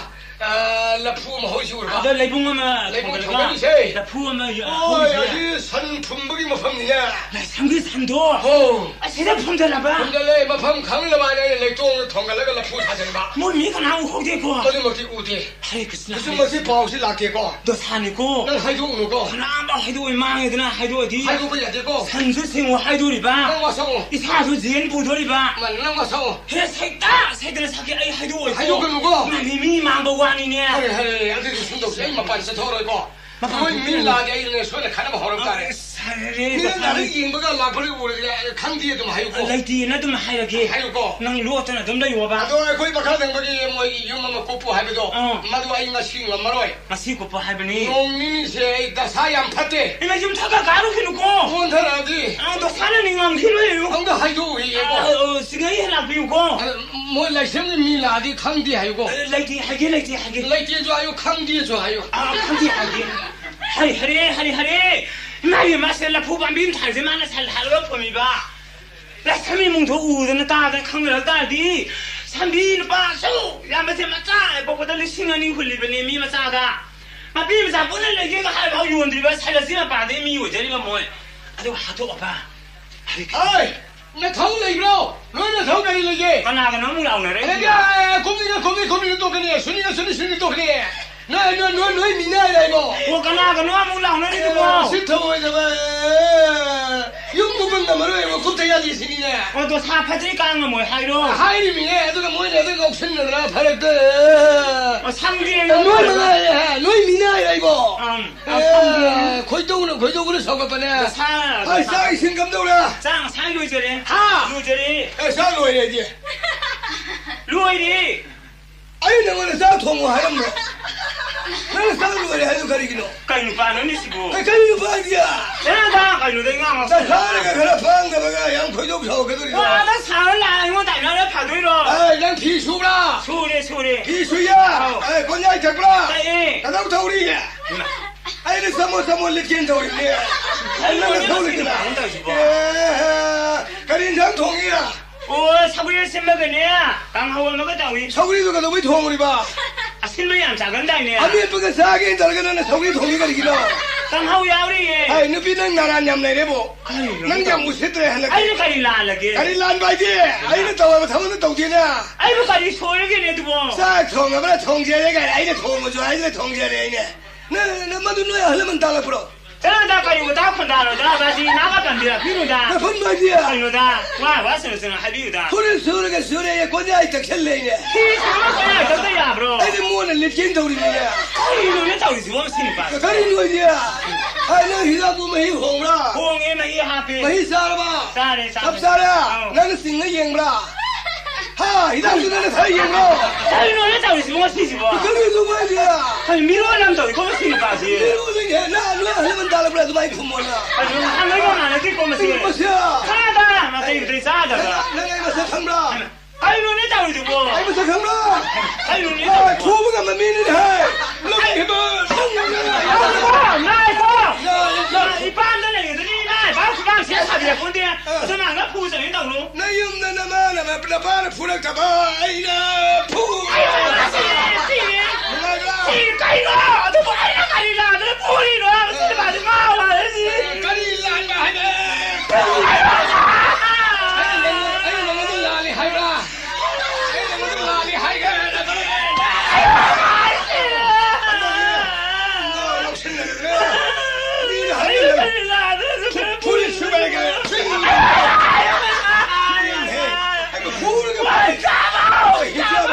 ꯑ, ꯂꯐꯨ ꯑꯃ ꯍꯧꯔꯤꯁꯤ ꯎꯔꯕ? ꯑꯥꯗ ꯂꯩꯕꯨꯡ ꯑꯃ ꯂꯩꯕꯨꯡ ꯊꯣꯡꯒꯠꯂꯒ ꯊꯣꯡꯒꯠꯂꯤꯁꯦ꯫ ꯂꯐꯨ ꯑꯃ ꯍꯣꯏ, ꯍꯧꯔꯤꯁꯦ꯫ ꯑꯁꯤ ꯁꯟ ꯐꯨꯝꯕꯒꯤ ꯃꯐꯝꯅꯤꯅꯦ꯫ ꯂꯥꯏꯁ꯭ꯔꯝꯒꯤ ꯁꯟꯗꯣ? ꯑꯣ꯫ ꯑꯁꯤꯗ ꯐꯨꯝꯖꯜꯂꯕ? ꯐꯨꯝꯖꯜꯂꯦ, ꯃꯐꯝ ꯈꯪꯅꯕ ꯍꯥꯏꯅ ꯑꯩꯅ ꯂꯩꯇꯣꯡꯗ ꯊꯣꯡꯒꯠꯂꯒ ꯂꯐꯨ ꯊꯥꯖꯤꯟꯕ꯫ ꯃꯣꯏ ꯃꯤ ꯀꯅꯥ ꯎꯍꯧꯗꯦꯀꯣ? ꯑꯗꯨꯃꯛꯇꯤ ꯎꯗꯦ꯫ ꯍꯔꯦ ꯀ꯭ꯔꯤꯁꯅ, ꯍꯔꯦ ꯃꯁꯤ ꯀ꯭ꯔꯤꯁꯅ꯫ ꯄꯥꯎꯁꯤ ꯂꯥꯛꯇꯦꯀꯣ? ꯗꯣꯁꯥꯅꯤꯀꯣ꯫ ꯅꯪ ꯍꯥꯏꯗꯣꯛꯎꯅꯨꯀꯣ꯫ ꯀꯅꯥꯝꯇ ꯍꯥꯏꯗꯣꯛꯑꯣꯏ, ꯃꯥꯡꯉꯦꯗꯅ ꯍꯥꯏꯗꯣꯛꯑꯗꯤ꯫ ꯍꯥꯏꯗꯣꯛꯄ ꯌꯥꯗꯦꯀꯣ꯫ ꯁꯟꯁꯨ ꯁꯤꯡꯉꯨ ꯍꯥꯏꯗꯣꯔꯤꯕ꯫ ꯅꯪ ꯋꯥꯁꯛꯑꯣ꯫ ꯏꯁꯥꯁꯨ ꯖꯦꯟ ꯄꯨꯗꯣꯔꯤꯕ꯫ ꯃꯥ, ꯅꯪ ꯋꯥꯁꯛꯑꯣ꯫ ꯍꯦ, ꯁꯩꯇ ꯁꯩꯇꯅ ꯁꯛꯀꯦ ꯑꯩ ꯍꯥꯏꯗꯣꯛꯑꯣꯏꯀꯣ꯫ ꯍꯥꯏꯗꯣꯛꯀꯅꯨꯀꯣ꯫ ꯃꯤ, ꯃꯤ ꯃꯥꯡꯕ ꯋꯥꯅꯤꯅꯦ꯫ ꯍꯔꯦ, ꯍꯔꯦ, ꯑꯗꯨꯗꯤ ꯁꯨꯝ ꯇꯧꯁꯤ, ꯑꯩ ꯃꯄꯥꯟ ꯆꯠꯊꯣꯛꯑꯔꯣꯏꯀꯣ꯫ ꯃꯐꯝ ꯃꯣꯏ ꯃꯤ ꯈꯪꯗꯦ꯫ ꯂꯥꯛꯑꯗꯤ ꯑꯩ ꯅꯣꯏ ꯁꯣꯏꯅ ꯈꯠꯅꯕ ꯍꯧꯔꯛ ꯇꯥꯔꯦ꯫ ꯑꯁ, ꯍꯔꯦ, ꯃꯤꯅ ꯗꯣꯁꯥꯅꯤ꯫ ꯂꯥꯏꯔꯤꯛ ꯌꯦꯡꯕꯒ ꯂꯥꯛꯄꯗꯤ ꯎꯔꯗꯤ ꯑꯩ ꯈꯪꯗꯦ ꯑꯗꯨꯝ ꯍꯥꯏꯌꯨꯀꯣ꯫ ꯂꯩꯇꯦꯅ ꯑꯗꯨꯝ ꯍꯥꯏꯔꯒꯦ꯫ ꯍꯥꯏꯌꯨꯀꯣ꯫ ꯅꯪ ꯂꯣꯠꯇꯅ ꯑꯗꯨꯝ ꯂꯩꯌꯣꯕ꯫ ꯑꯗꯣ ꯑꯩꯈꯣꯏ ꯃꯈꯥ ꯊꯪꯕꯒꯤ ꯃꯣꯏꯒꯤ ꯌꯨꯝ ꯑꯃ ꯀꯨꯞꯄꯨ ꯍꯥꯏꯕꯗꯣ, ꯑꯥ꯫ ꯃꯗꯨ ꯑꯩ ꯉꯁꯤ ꯉꯝꯃꯔꯣꯏ꯫ ꯉꯁꯤ ꯀꯨꯞꯄ ꯍꯥꯏꯕꯅꯤ꯫ ꯅꯣꯡ ꯅꯤꯅꯤꯁꯦ ꯑꯩ ꯗꯁꯥ ꯌꯥꯝ ꯐꯠꯇꯦ꯫ ꯏꯃꯥ, ꯌꯨꯝꯊꯛꯀ ꯀꯥꯔꯨꯈꯤꯅꯨꯀꯣ꯫ ꯑꯣꯟꯊꯔꯛꯑꯗꯤ꯫ ꯑꯥ, ꯗꯣꯁꯥꯅ ꯅꯤꯡꯉꯝꯈꯤꯔꯣꯏ꯫ ꯑꯝꯇ ꯍꯥꯏꯗꯣꯛꯎꯈꯤꯒꯦꯀꯣ꯫ ꯑꯥ, ꯑꯥ, ꯆꯤꯡꯉꯩ ꯍꯦꯛ ꯂꯥꯛꯄꯤꯌꯨꯀꯣ꯫ ꯑ, ꯃꯣꯏ ꯂꯥꯏꯁ꯭ꯔꯝꯒꯤ ꯃꯤ ꯂꯥꯛꯑꯗꯤ ꯈꯪꯗꯦ ꯍꯥꯏꯌꯨꯀꯣ꯫ ꯑ, ꯂꯩꯇꯦ ꯍꯥꯏꯒꯦ, ꯂꯩꯇꯦ ꯍꯥꯏꯒꯦ꯫ ꯂꯩꯇꯦꯁꯨ ꯍꯥꯏꯌꯨ, ꯈꯪꯗꯦꯁꯨ ꯍꯥꯏꯌꯨ꯫ ꯑꯥ, ꯈꯪꯗꯦ ꯍꯥꯏꯒꯦ꯫ ꯍꯔꯦ, ꯍꯔꯦ, ꯍꯔꯦ, ꯍꯔꯦ꯫ ꯏꯃꯥ ꯏꯕꯦꯝꯃ, ꯁꯦ ꯂꯐꯨ ꯄꯥꯝꯕꯤ ꯑꯃ ꯊꯥꯏꯁꯦ ꯃꯥꯅ ꯁꯟ ꯍꯥꯠꯂꯒ ꯐꯨꯝꯃꯤꯕ꯫ ꯂꯥꯏꯁ꯭ꯔꯝ ꯏꯃꯨꯡꯗꯣ ꯎꯗꯅ ꯇꯥꯗꯅ ꯈꯪꯗꯅ ꯇꯥꯔꯗꯤ ꯁꯟꯕꯤ ꯂꯨꯄꯥ ꯑꯁꯨꯛ ꯌꯥꯝꯕꯁꯦ ꯃꯆꯥ ꯍꯦꯛ ꯄꯣꯛꯄꯗ ꯂꯤꯁꯤꯡ ꯑꯅꯤ ꯍꯨꯜꯂꯤꯕꯅꯦ ꯃꯤ ꯃꯆꯥꯗ꯫ ꯃꯄꯤ ꯃꯆꯥ ꯄꯨꯟꯅ ꯂꯩꯒꯦꯒ ꯍꯥꯏꯕ ꯌꯣꯟꯗ꯭ꯔꯤꯕ ꯁꯥꯏꯂꯁꯤ ꯃꯄꯥꯗꯩ ꯃꯤ ꯑꯣꯏꯖꯔꯤꯕ ꯃꯣꯏ꯫ ꯑꯗꯨꯒ ꯍꯥꯠꯇꯣꯛꯑꯕ꯫ ꯍꯥꯏ, ꯅꯊꯧ ꯂꯩꯕ꯭ꯔꯣ? ꯅꯣꯏ ꯅꯊꯧ ꯀꯔꯤ ꯂꯩꯒꯦ? ꯀꯅꯥꯒꯅꯣ ꯑꯃꯨꯛ ꯂꯥꯎꯅꯔꯦ? ꯑꯗꯒꯤ, ꯑꯦ, ꯀꯨꯝꯅꯤꯒ ꯀꯨꯝꯅꯤ, ꯀꯨꯝꯅꯤꯒ ꯇꯣꯛꯀꯅꯤ, ꯁꯨꯅꯤꯒ ꯁꯨꯅꯤ, ꯁꯨꯅꯤꯒ ꯇꯣꯛꯀꯅꯤ꯫ ꯅꯣꯏ, ꯅꯣꯏ, ꯅꯣꯏ, ꯅꯣꯏ ꯃꯤꯅꯥꯏ ꯂꯩꯕꯣ? ꯑꯣ, ꯀꯅꯥꯒꯅꯣ ꯑꯃꯨꯛ ꯂꯥꯎꯅꯔꯤꯗꯨꯕꯣ? ꯑꯦ, ꯁꯤ ꯊꯧꯑꯣꯏꯗꯕ, ꯑꯦ, ꯌꯨꯝ ꯀꯨꯝꯕ ꯉꯝꯃꯔꯣꯏ, ꯑꯃꯨꯛ ꯀꯨꯝꯊ ꯌꯥꯗꯦ ꯁꯤꯅꯤꯅꯦ꯫ ꯑꯣ, ꯗꯣꯁꯥ ꯐꯖꯩ ꯀꯥ ꯉꯝꯃꯣꯏ ꯍꯥꯏꯔꯣ? ꯍꯥꯏꯔꯤꯃꯤꯅꯦ, ꯑꯗꯨꯒ ꯃꯣꯏꯅ ꯑꯗꯨ ꯉꯥꯎꯁꯤꯟꯅꯗꯅ ꯐꯔꯛꯇ꯫ ꯁꯪꯗꯦ꯫ ꯅꯣꯏ ꯃꯉꯥꯏꯔꯦ, ꯍꯥ? ꯅꯣꯏ ꯃꯤꯅꯥꯏꯔꯦ ꯑꯩꯕꯣ꯫ ꯑꯪ, ꯑꯦ, ꯁꯪꯗꯦ꯫ ꯈꯣꯏꯗꯧꯅ, ꯈꯣꯏꯗꯧꯅ ꯁꯥꯎꯒꯠꯄꯅꯦ꯫ ꯅꯁꯥ, ꯑꯩ ꯆꯥꯛ ꯏꯁꯤꯡ ꯀꯝꯗꯧꯔꯦ? ꯆꯥꯛ ꯉꯁꯥꯏ ꯂꯣꯏꯖꯔꯦ꯫ ꯍꯥ? ꯂꯣꯏꯖꯔꯦ꯫ ꯑꯦ, ꯆꯥꯛ ꯂꯣꯏꯔꯦ ꯑꯩꯗꯤ꯫ ꯂꯣꯏꯔꯦ꯫ ꯑꯩ ꯅꯉꯣꯟꯗ ꯆꯥꯛ ꯊꯣꯡꯉꯣ ꯍꯥꯏꯔꯝꯕ꯭ꯔꯣ? ꯅꯪꯅ ꯆꯥꯛ ꯂꯣꯏꯔꯦ ꯍꯥꯏꯗꯣ ꯀꯔꯤꯒꯤꯅꯣ? ꯀꯩ ꯅꯨꯄꯥꯅꯣꯅꯦ ꯁꯤꯕꯨ? ꯀꯩ, ꯀꯔꯤ ꯅꯨꯄꯥ ꯍꯥꯏꯗꯤ? ꯅꯪ ꯀꯩꯅꯣꯗ ꯉꯥꯡꯉꯣ꯫ ꯅꯁꯥꯅꯒ ꯈꯔ ꯄꯥꯡꯗꯕꯒ ꯌꯥꯝ ꯈꯣꯏꯗꯧ ꯁꯥꯎꯒꯠꯀꯗꯧꯔꯤꯗꯣ꯫ ꯋꯥꯗ ꯁꯥꯔ ꯂꯥꯛꯑ ꯑꯩꯉꯣꯟꯗ ꯇꯥꯏꯅꯔ ꯐꯗꯣꯏꯔꯣ? ꯑꯦ, ꯅꯪ ꯐꯤ ꯁꯨꯕ꯭ꯔꯥ? ꯁꯨꯔꯦ, ꯁꯨꯔꯦ꯫ ꯐꯤ ꯁꯨꯏꯌꯦ? ꯑꯧ꯫ ꯑꯦ, ꯀꯣꯟꯌꯥꯏ ꯊꯛꯄ꯭ꯔꯥ? ꯊꯛꯑꯦ꯫ ꯀꯗꯧ ꯇꯧꯔꯤ? ꯏꯃꯥ꯫ ꯑꯩꯅ ꯆꯃꯣꯠ ꯆꯃꯣꯠ ꯂꯤꯠꯀꯦꯅ ꯇꯧꯔꯤꯅꯦ꯫ ꯑꯩ ꯅꯪꯅ ꯅꯪ ꯊꯧꯔꯤꯗꯅ꯫ ꯀꯩꯅꯣ ꯇꯧꯔꯤꯁꯤꯕꯣ? ꯑꯦ, ꯀꯔꯤ ꯏꯟꯖꯥꯡ ꯊꯣꯡꯉꯤ? ꯑꯣ, ꯁꯧꯒ꯭ꯔꯤ ꯁꯤꯟꯕꯒꯅꯦ, ꯀꯥꯡꯍꯧ ꯑꯃꯒ ꯇꯧꯏ꯫ ꯁꯧꯒ꯭ꯔꯤꯗꯨ ꯀꯩꯗꯧꯕꯩ ꯊꯣꯡꯉꯨꯔꯤꯕ? ꯑꯁꯤꯟꯕ ꯌꯥꯝ ꯆꯥꯒꯟꯗꯥꯏꯅꯦ꯫ ꯑꯃꯦꯠꯄꯒ ꯆꯥꯒꯦꯅ ꯇꯧꯔꯒ ꯅꯪꯅ ꯁꯧꯒ꯭ꯔꯤ ꯊꯣꯡꯉꯤ ꯀꯔꯤꯒꯤꯅꯣ? ꯀꯥꯡꯍꯧ ꯌꯥꯎꯔꯤꯌꯦ꯫ ꯍꯥꯏ, ꯅꯨꯄꯤ ꯅꯪ ꯅꯥꯔꯥꯟ ꯌꯥꯝ ꯂꯩꯔꯦꯕꯣ꯫ ꯀꯔꯤꯅꯣ ꯅꯪ ꯌꯥꯝ ꯇꯧꯔꯤꯁꯦ? ꯎꯁꯤꯠꯇ꯭ꯔꯦ ꯍꯟꯗꯛꯇꯤ꯫ ꯑꯩꯅ ꯀꯔꯤ ꯂꯥꯜꯂꯒꯦ? ꯀꯔꯤ ꯂꯥꯟꯕ ꯍꯥꯏꯗꯤ? ꯑꯩꯅ ꯇꯧꯔꯕ ꯊꯕꯛꯇꯣ ꯇꯧꯗꯦꯅ꯫ ꯑꯩꯕꯨ ꯀꯔꯤ ꯁꯣꯏꯔꯒꯦꯅꯦ ꯑꯗꯨꯕꯣ? ꯆꯥꯛ ꯊꯣꯡꯉꯕ꯭ꯔꯥ ꯊꯣꯡꯖꯔꯦ ꯀꯥꯏꯅ ꯑꯩꯅ ꯊꯣꯡꯕꯁꯨ ꯍꯥꯏꯗꯅ ꯊꯣꯡꯖꯔꯦ ꯑꯩꯅ꯫ ꯅꯪ, ꯅꯪ ꯃꯗꯨ ꯅꯣꯏ ꯑꯍꯜ ꯂꯃꯟ ꯇꯥꯜꯂꯛꯄ꯭ꯔꯣ? ꯆꯠꯂꯣꯗ, ꯀꯔꯤ ꯋꯥꯇꯥ ꯈꯣꯟꯗꯥꯅꯣꯗ, ꯕꯥꯖꯤ, ꯅꯥꯒ ꯄꯥꯟꯕꯤꯔꯛꯄꯤꯅꯨꯗ꯫ ꯅꯐꯝ ꯕꯥꯖꯤ꯫ ꯀꯩꯅꯣꯗ, ꯋꯥ, ꯋꯥ ꯁꯨꯅ ꯁꯨꯅ ꯍꯥꯏꯕꯤꯌꯨꯗ꯫ ꯐꯨꯔꯤꯠ ꯁꯨꯔꯒ ꯁꯨꯔꯦ, ꯀꯣꯟꯌꯥꯏ ꯇꯛꯁꯜꯂꯦꯅꯦ꯫ ꯐꯤ ꯁꯨꯔꯒ ꯀꯣꯟꯌꯥꯏ ꯇꯛꯄ ꯌꯥꯕ꯭ꯔꯣ? ꯑꯩꯗꯤ ꯃꯣꯟꯅ ꯂꯤꯠꯀꯦꯅ ꯇꯧꯔꯤꯅꯤꯅꯦ꯫ ꯀꯔꯤꯅꯣꯅꯦ ꯇꯧꯔꯤꯁꯤꯕꯣ, ꯃꯁꯤ ꯅꯨꯄꯥꯁꯦ? ꯀꯔꯤꯅꯣ ꯑꯩꯗꯤ? ꯍꯥꯏ, ꯅꯪ ꯍꯤꯗꯥꯛꯇꯨ ꯃꯍꯤ ꯍꯣꯡꯕ꯭ꯔꯥ? ꯍꯣꯡꯉꯦ, ꯃꯍꯤ ꯍꯥꯞꯄꯦ꯫ ꯃꯍꯤ ꯆꯥꯔꯕ? ꯆꯥꯔꯦ, ꯆꯥꯔꯦ꯫ ꯆꯞ ꯆꯥꯔꯦ? ꯑꯧ꯫ ꯅꯪꯅ ꯆꯤꯡꯉ ꯌꯦꯡꯕ꯭ꯔꯥ? ꯍꯥ, ꯍꯤꯗꯥꯛꯇꯨ ꯅꯪꯅ ꯊꯛꯑ ꯌꯦꯡꯕ꯭ꯔꯣ? ꯀꯔꯤꯅꯣꯅꯦ ꯇꯧꯔꯤꯁꯤꯕꯣ ꯉꯁꯤꯁꯤꯕꯣ? ꯀꯔꯤꯅꯣ ꯍꯥꯏꯁꯦ? ꯀꯔꯤ ꯃꯤꯔꯣꯜ ꯑꯃ ꯇꯧꯏꯀꯣ ꯃꯁꯤ ꯅꯨꯄꯥꯁꯤ? ꯃꯤꯔꯣꯜꯅꯤꯅꯦ, ꯅꯪ ꯅꯣꯏ ꯑꯍꯜ ꯂꯃꯟ ꯇꯥꯜꯂꯛꯄ꯭ꯔꯥ ꯑꯗꯨꯃꯥꯏꯅ ꯈꯨꯝꯃꯣꯅ? ꯑꯗꯨ ꯍꯪꯉꯒ ꯃꯥꯟꯅꯗꯦꯀꯣ ꯃꯁꯤ꯫ ꯃꯁꯤ꯫ ꯈꯔꯗ ꯅꯥꯇꯩ ꯃꯇꯩ ꯆꯥꯗꯕ꯫ ꯅꯪ, ꯅꯪ ꯑꯩ ꯃꯁꯛ ꯈꯪꯕ꯭ꯔꯥ? ꯀꯔꯤꯅꯣꯅꯦ ꯇꯧꯔꯤꯗꯨꯕꯣ? ꯑꯩ ꯃꯁꯛ ꯈꯪꯕ꯭ꯔꯥ? ꯀꯔꯤꯅꯣꯅꯦ ꯑꯦ, ꯇꯧꯔꯤꯗꯨꯕꯣ? ꯐꯨꯕ ꯉꯝꯕ ꯃꯤꯅꯤꯅꯦ, ꯍꯦ! ꯂꯧꯈꯤꯕ! ꯉꯥꯏꯈꯣ, ꯉꯥꯏꯈꯣ! ꯏꯄꯥꯝꯗ ꯂꯩꯒꯗꯣꯏꯅꯤ, ꯏꯃꯥ ꯏꯄꯥ ꯈꯨꯕꯥꯛ ꯁꯤꯗ ꯁꯥꯕꯤꯔꯛꯄꯣꯟꯇꯦ꯫ ꯑꯗꯨ ꯅꯍꯥꯟꯅ ꯐꯨ ꯆꯪꯉꯦ ꯇꯧꯅꯨ꯫ ꯅꯌꯨꯝꯗ ꯅꯃꯥꯅ ꯅꯄꯥꯅ ꯐꯨꯔꯛꯇꯕ ꯑꯩꯅ ꯐꯨ-, ꯑꯩ ꯁꯤꯔꯦ, ꯁꯤꯔꯦ꯫ ꯅꯨꯡꯉꯥꯏꯕ꯭ꯔꯥ? ꯁꯤꯔꯦ, ꯀꯩꯅꯣ? ꯑꯗꯨꯕꯨ ꯑꯩꯅ ꯀꯔꯤ ꯂꯥꯟꯗꯅ ꯐꯨꯔꯤꯅꯣ? ꯃꯁꯤ ꯅꯨꯄꯥꯁꯦ ꯉꯥꯎꯔꯦ, ꯁꯤ꯫ ꯀꯔꯤ ꯂꯥꯟꯕ ꯍꯥꯏꯕ? ꯑꯩꯅ ꯅꯪ-, ꯑꯩꯅ ꯅꯪꯉꯣꯟꯗ ꯂꯥꯜꯂꯦ ꯍꯥꯏꯕ꯭ꯔꯥ? ꯑꯩꯅ ꯅꯪꯉꯣꯟꯗ ꯂꯥꯜꯂꯦ ꯍꯥꯏꯈ꯭ꯔꯦ ꯅꯠꯇ꯭ꯔꯣ? ꯉꯥꯎ ꯉꯥꯎꯁꯤꯟꯅꯗꯅ꯫ ꯃꯤꯅ ꯍꯥꯏꯕ ꯐꯨꯔꯤꯠ ꯁꯨꯕ ꯍꯥꯏꯔꯒ꯫ ꯐꯨꯔꯤꯠ ꯁꯨꯕ ꯍꯥꯏꯔꯒ꯫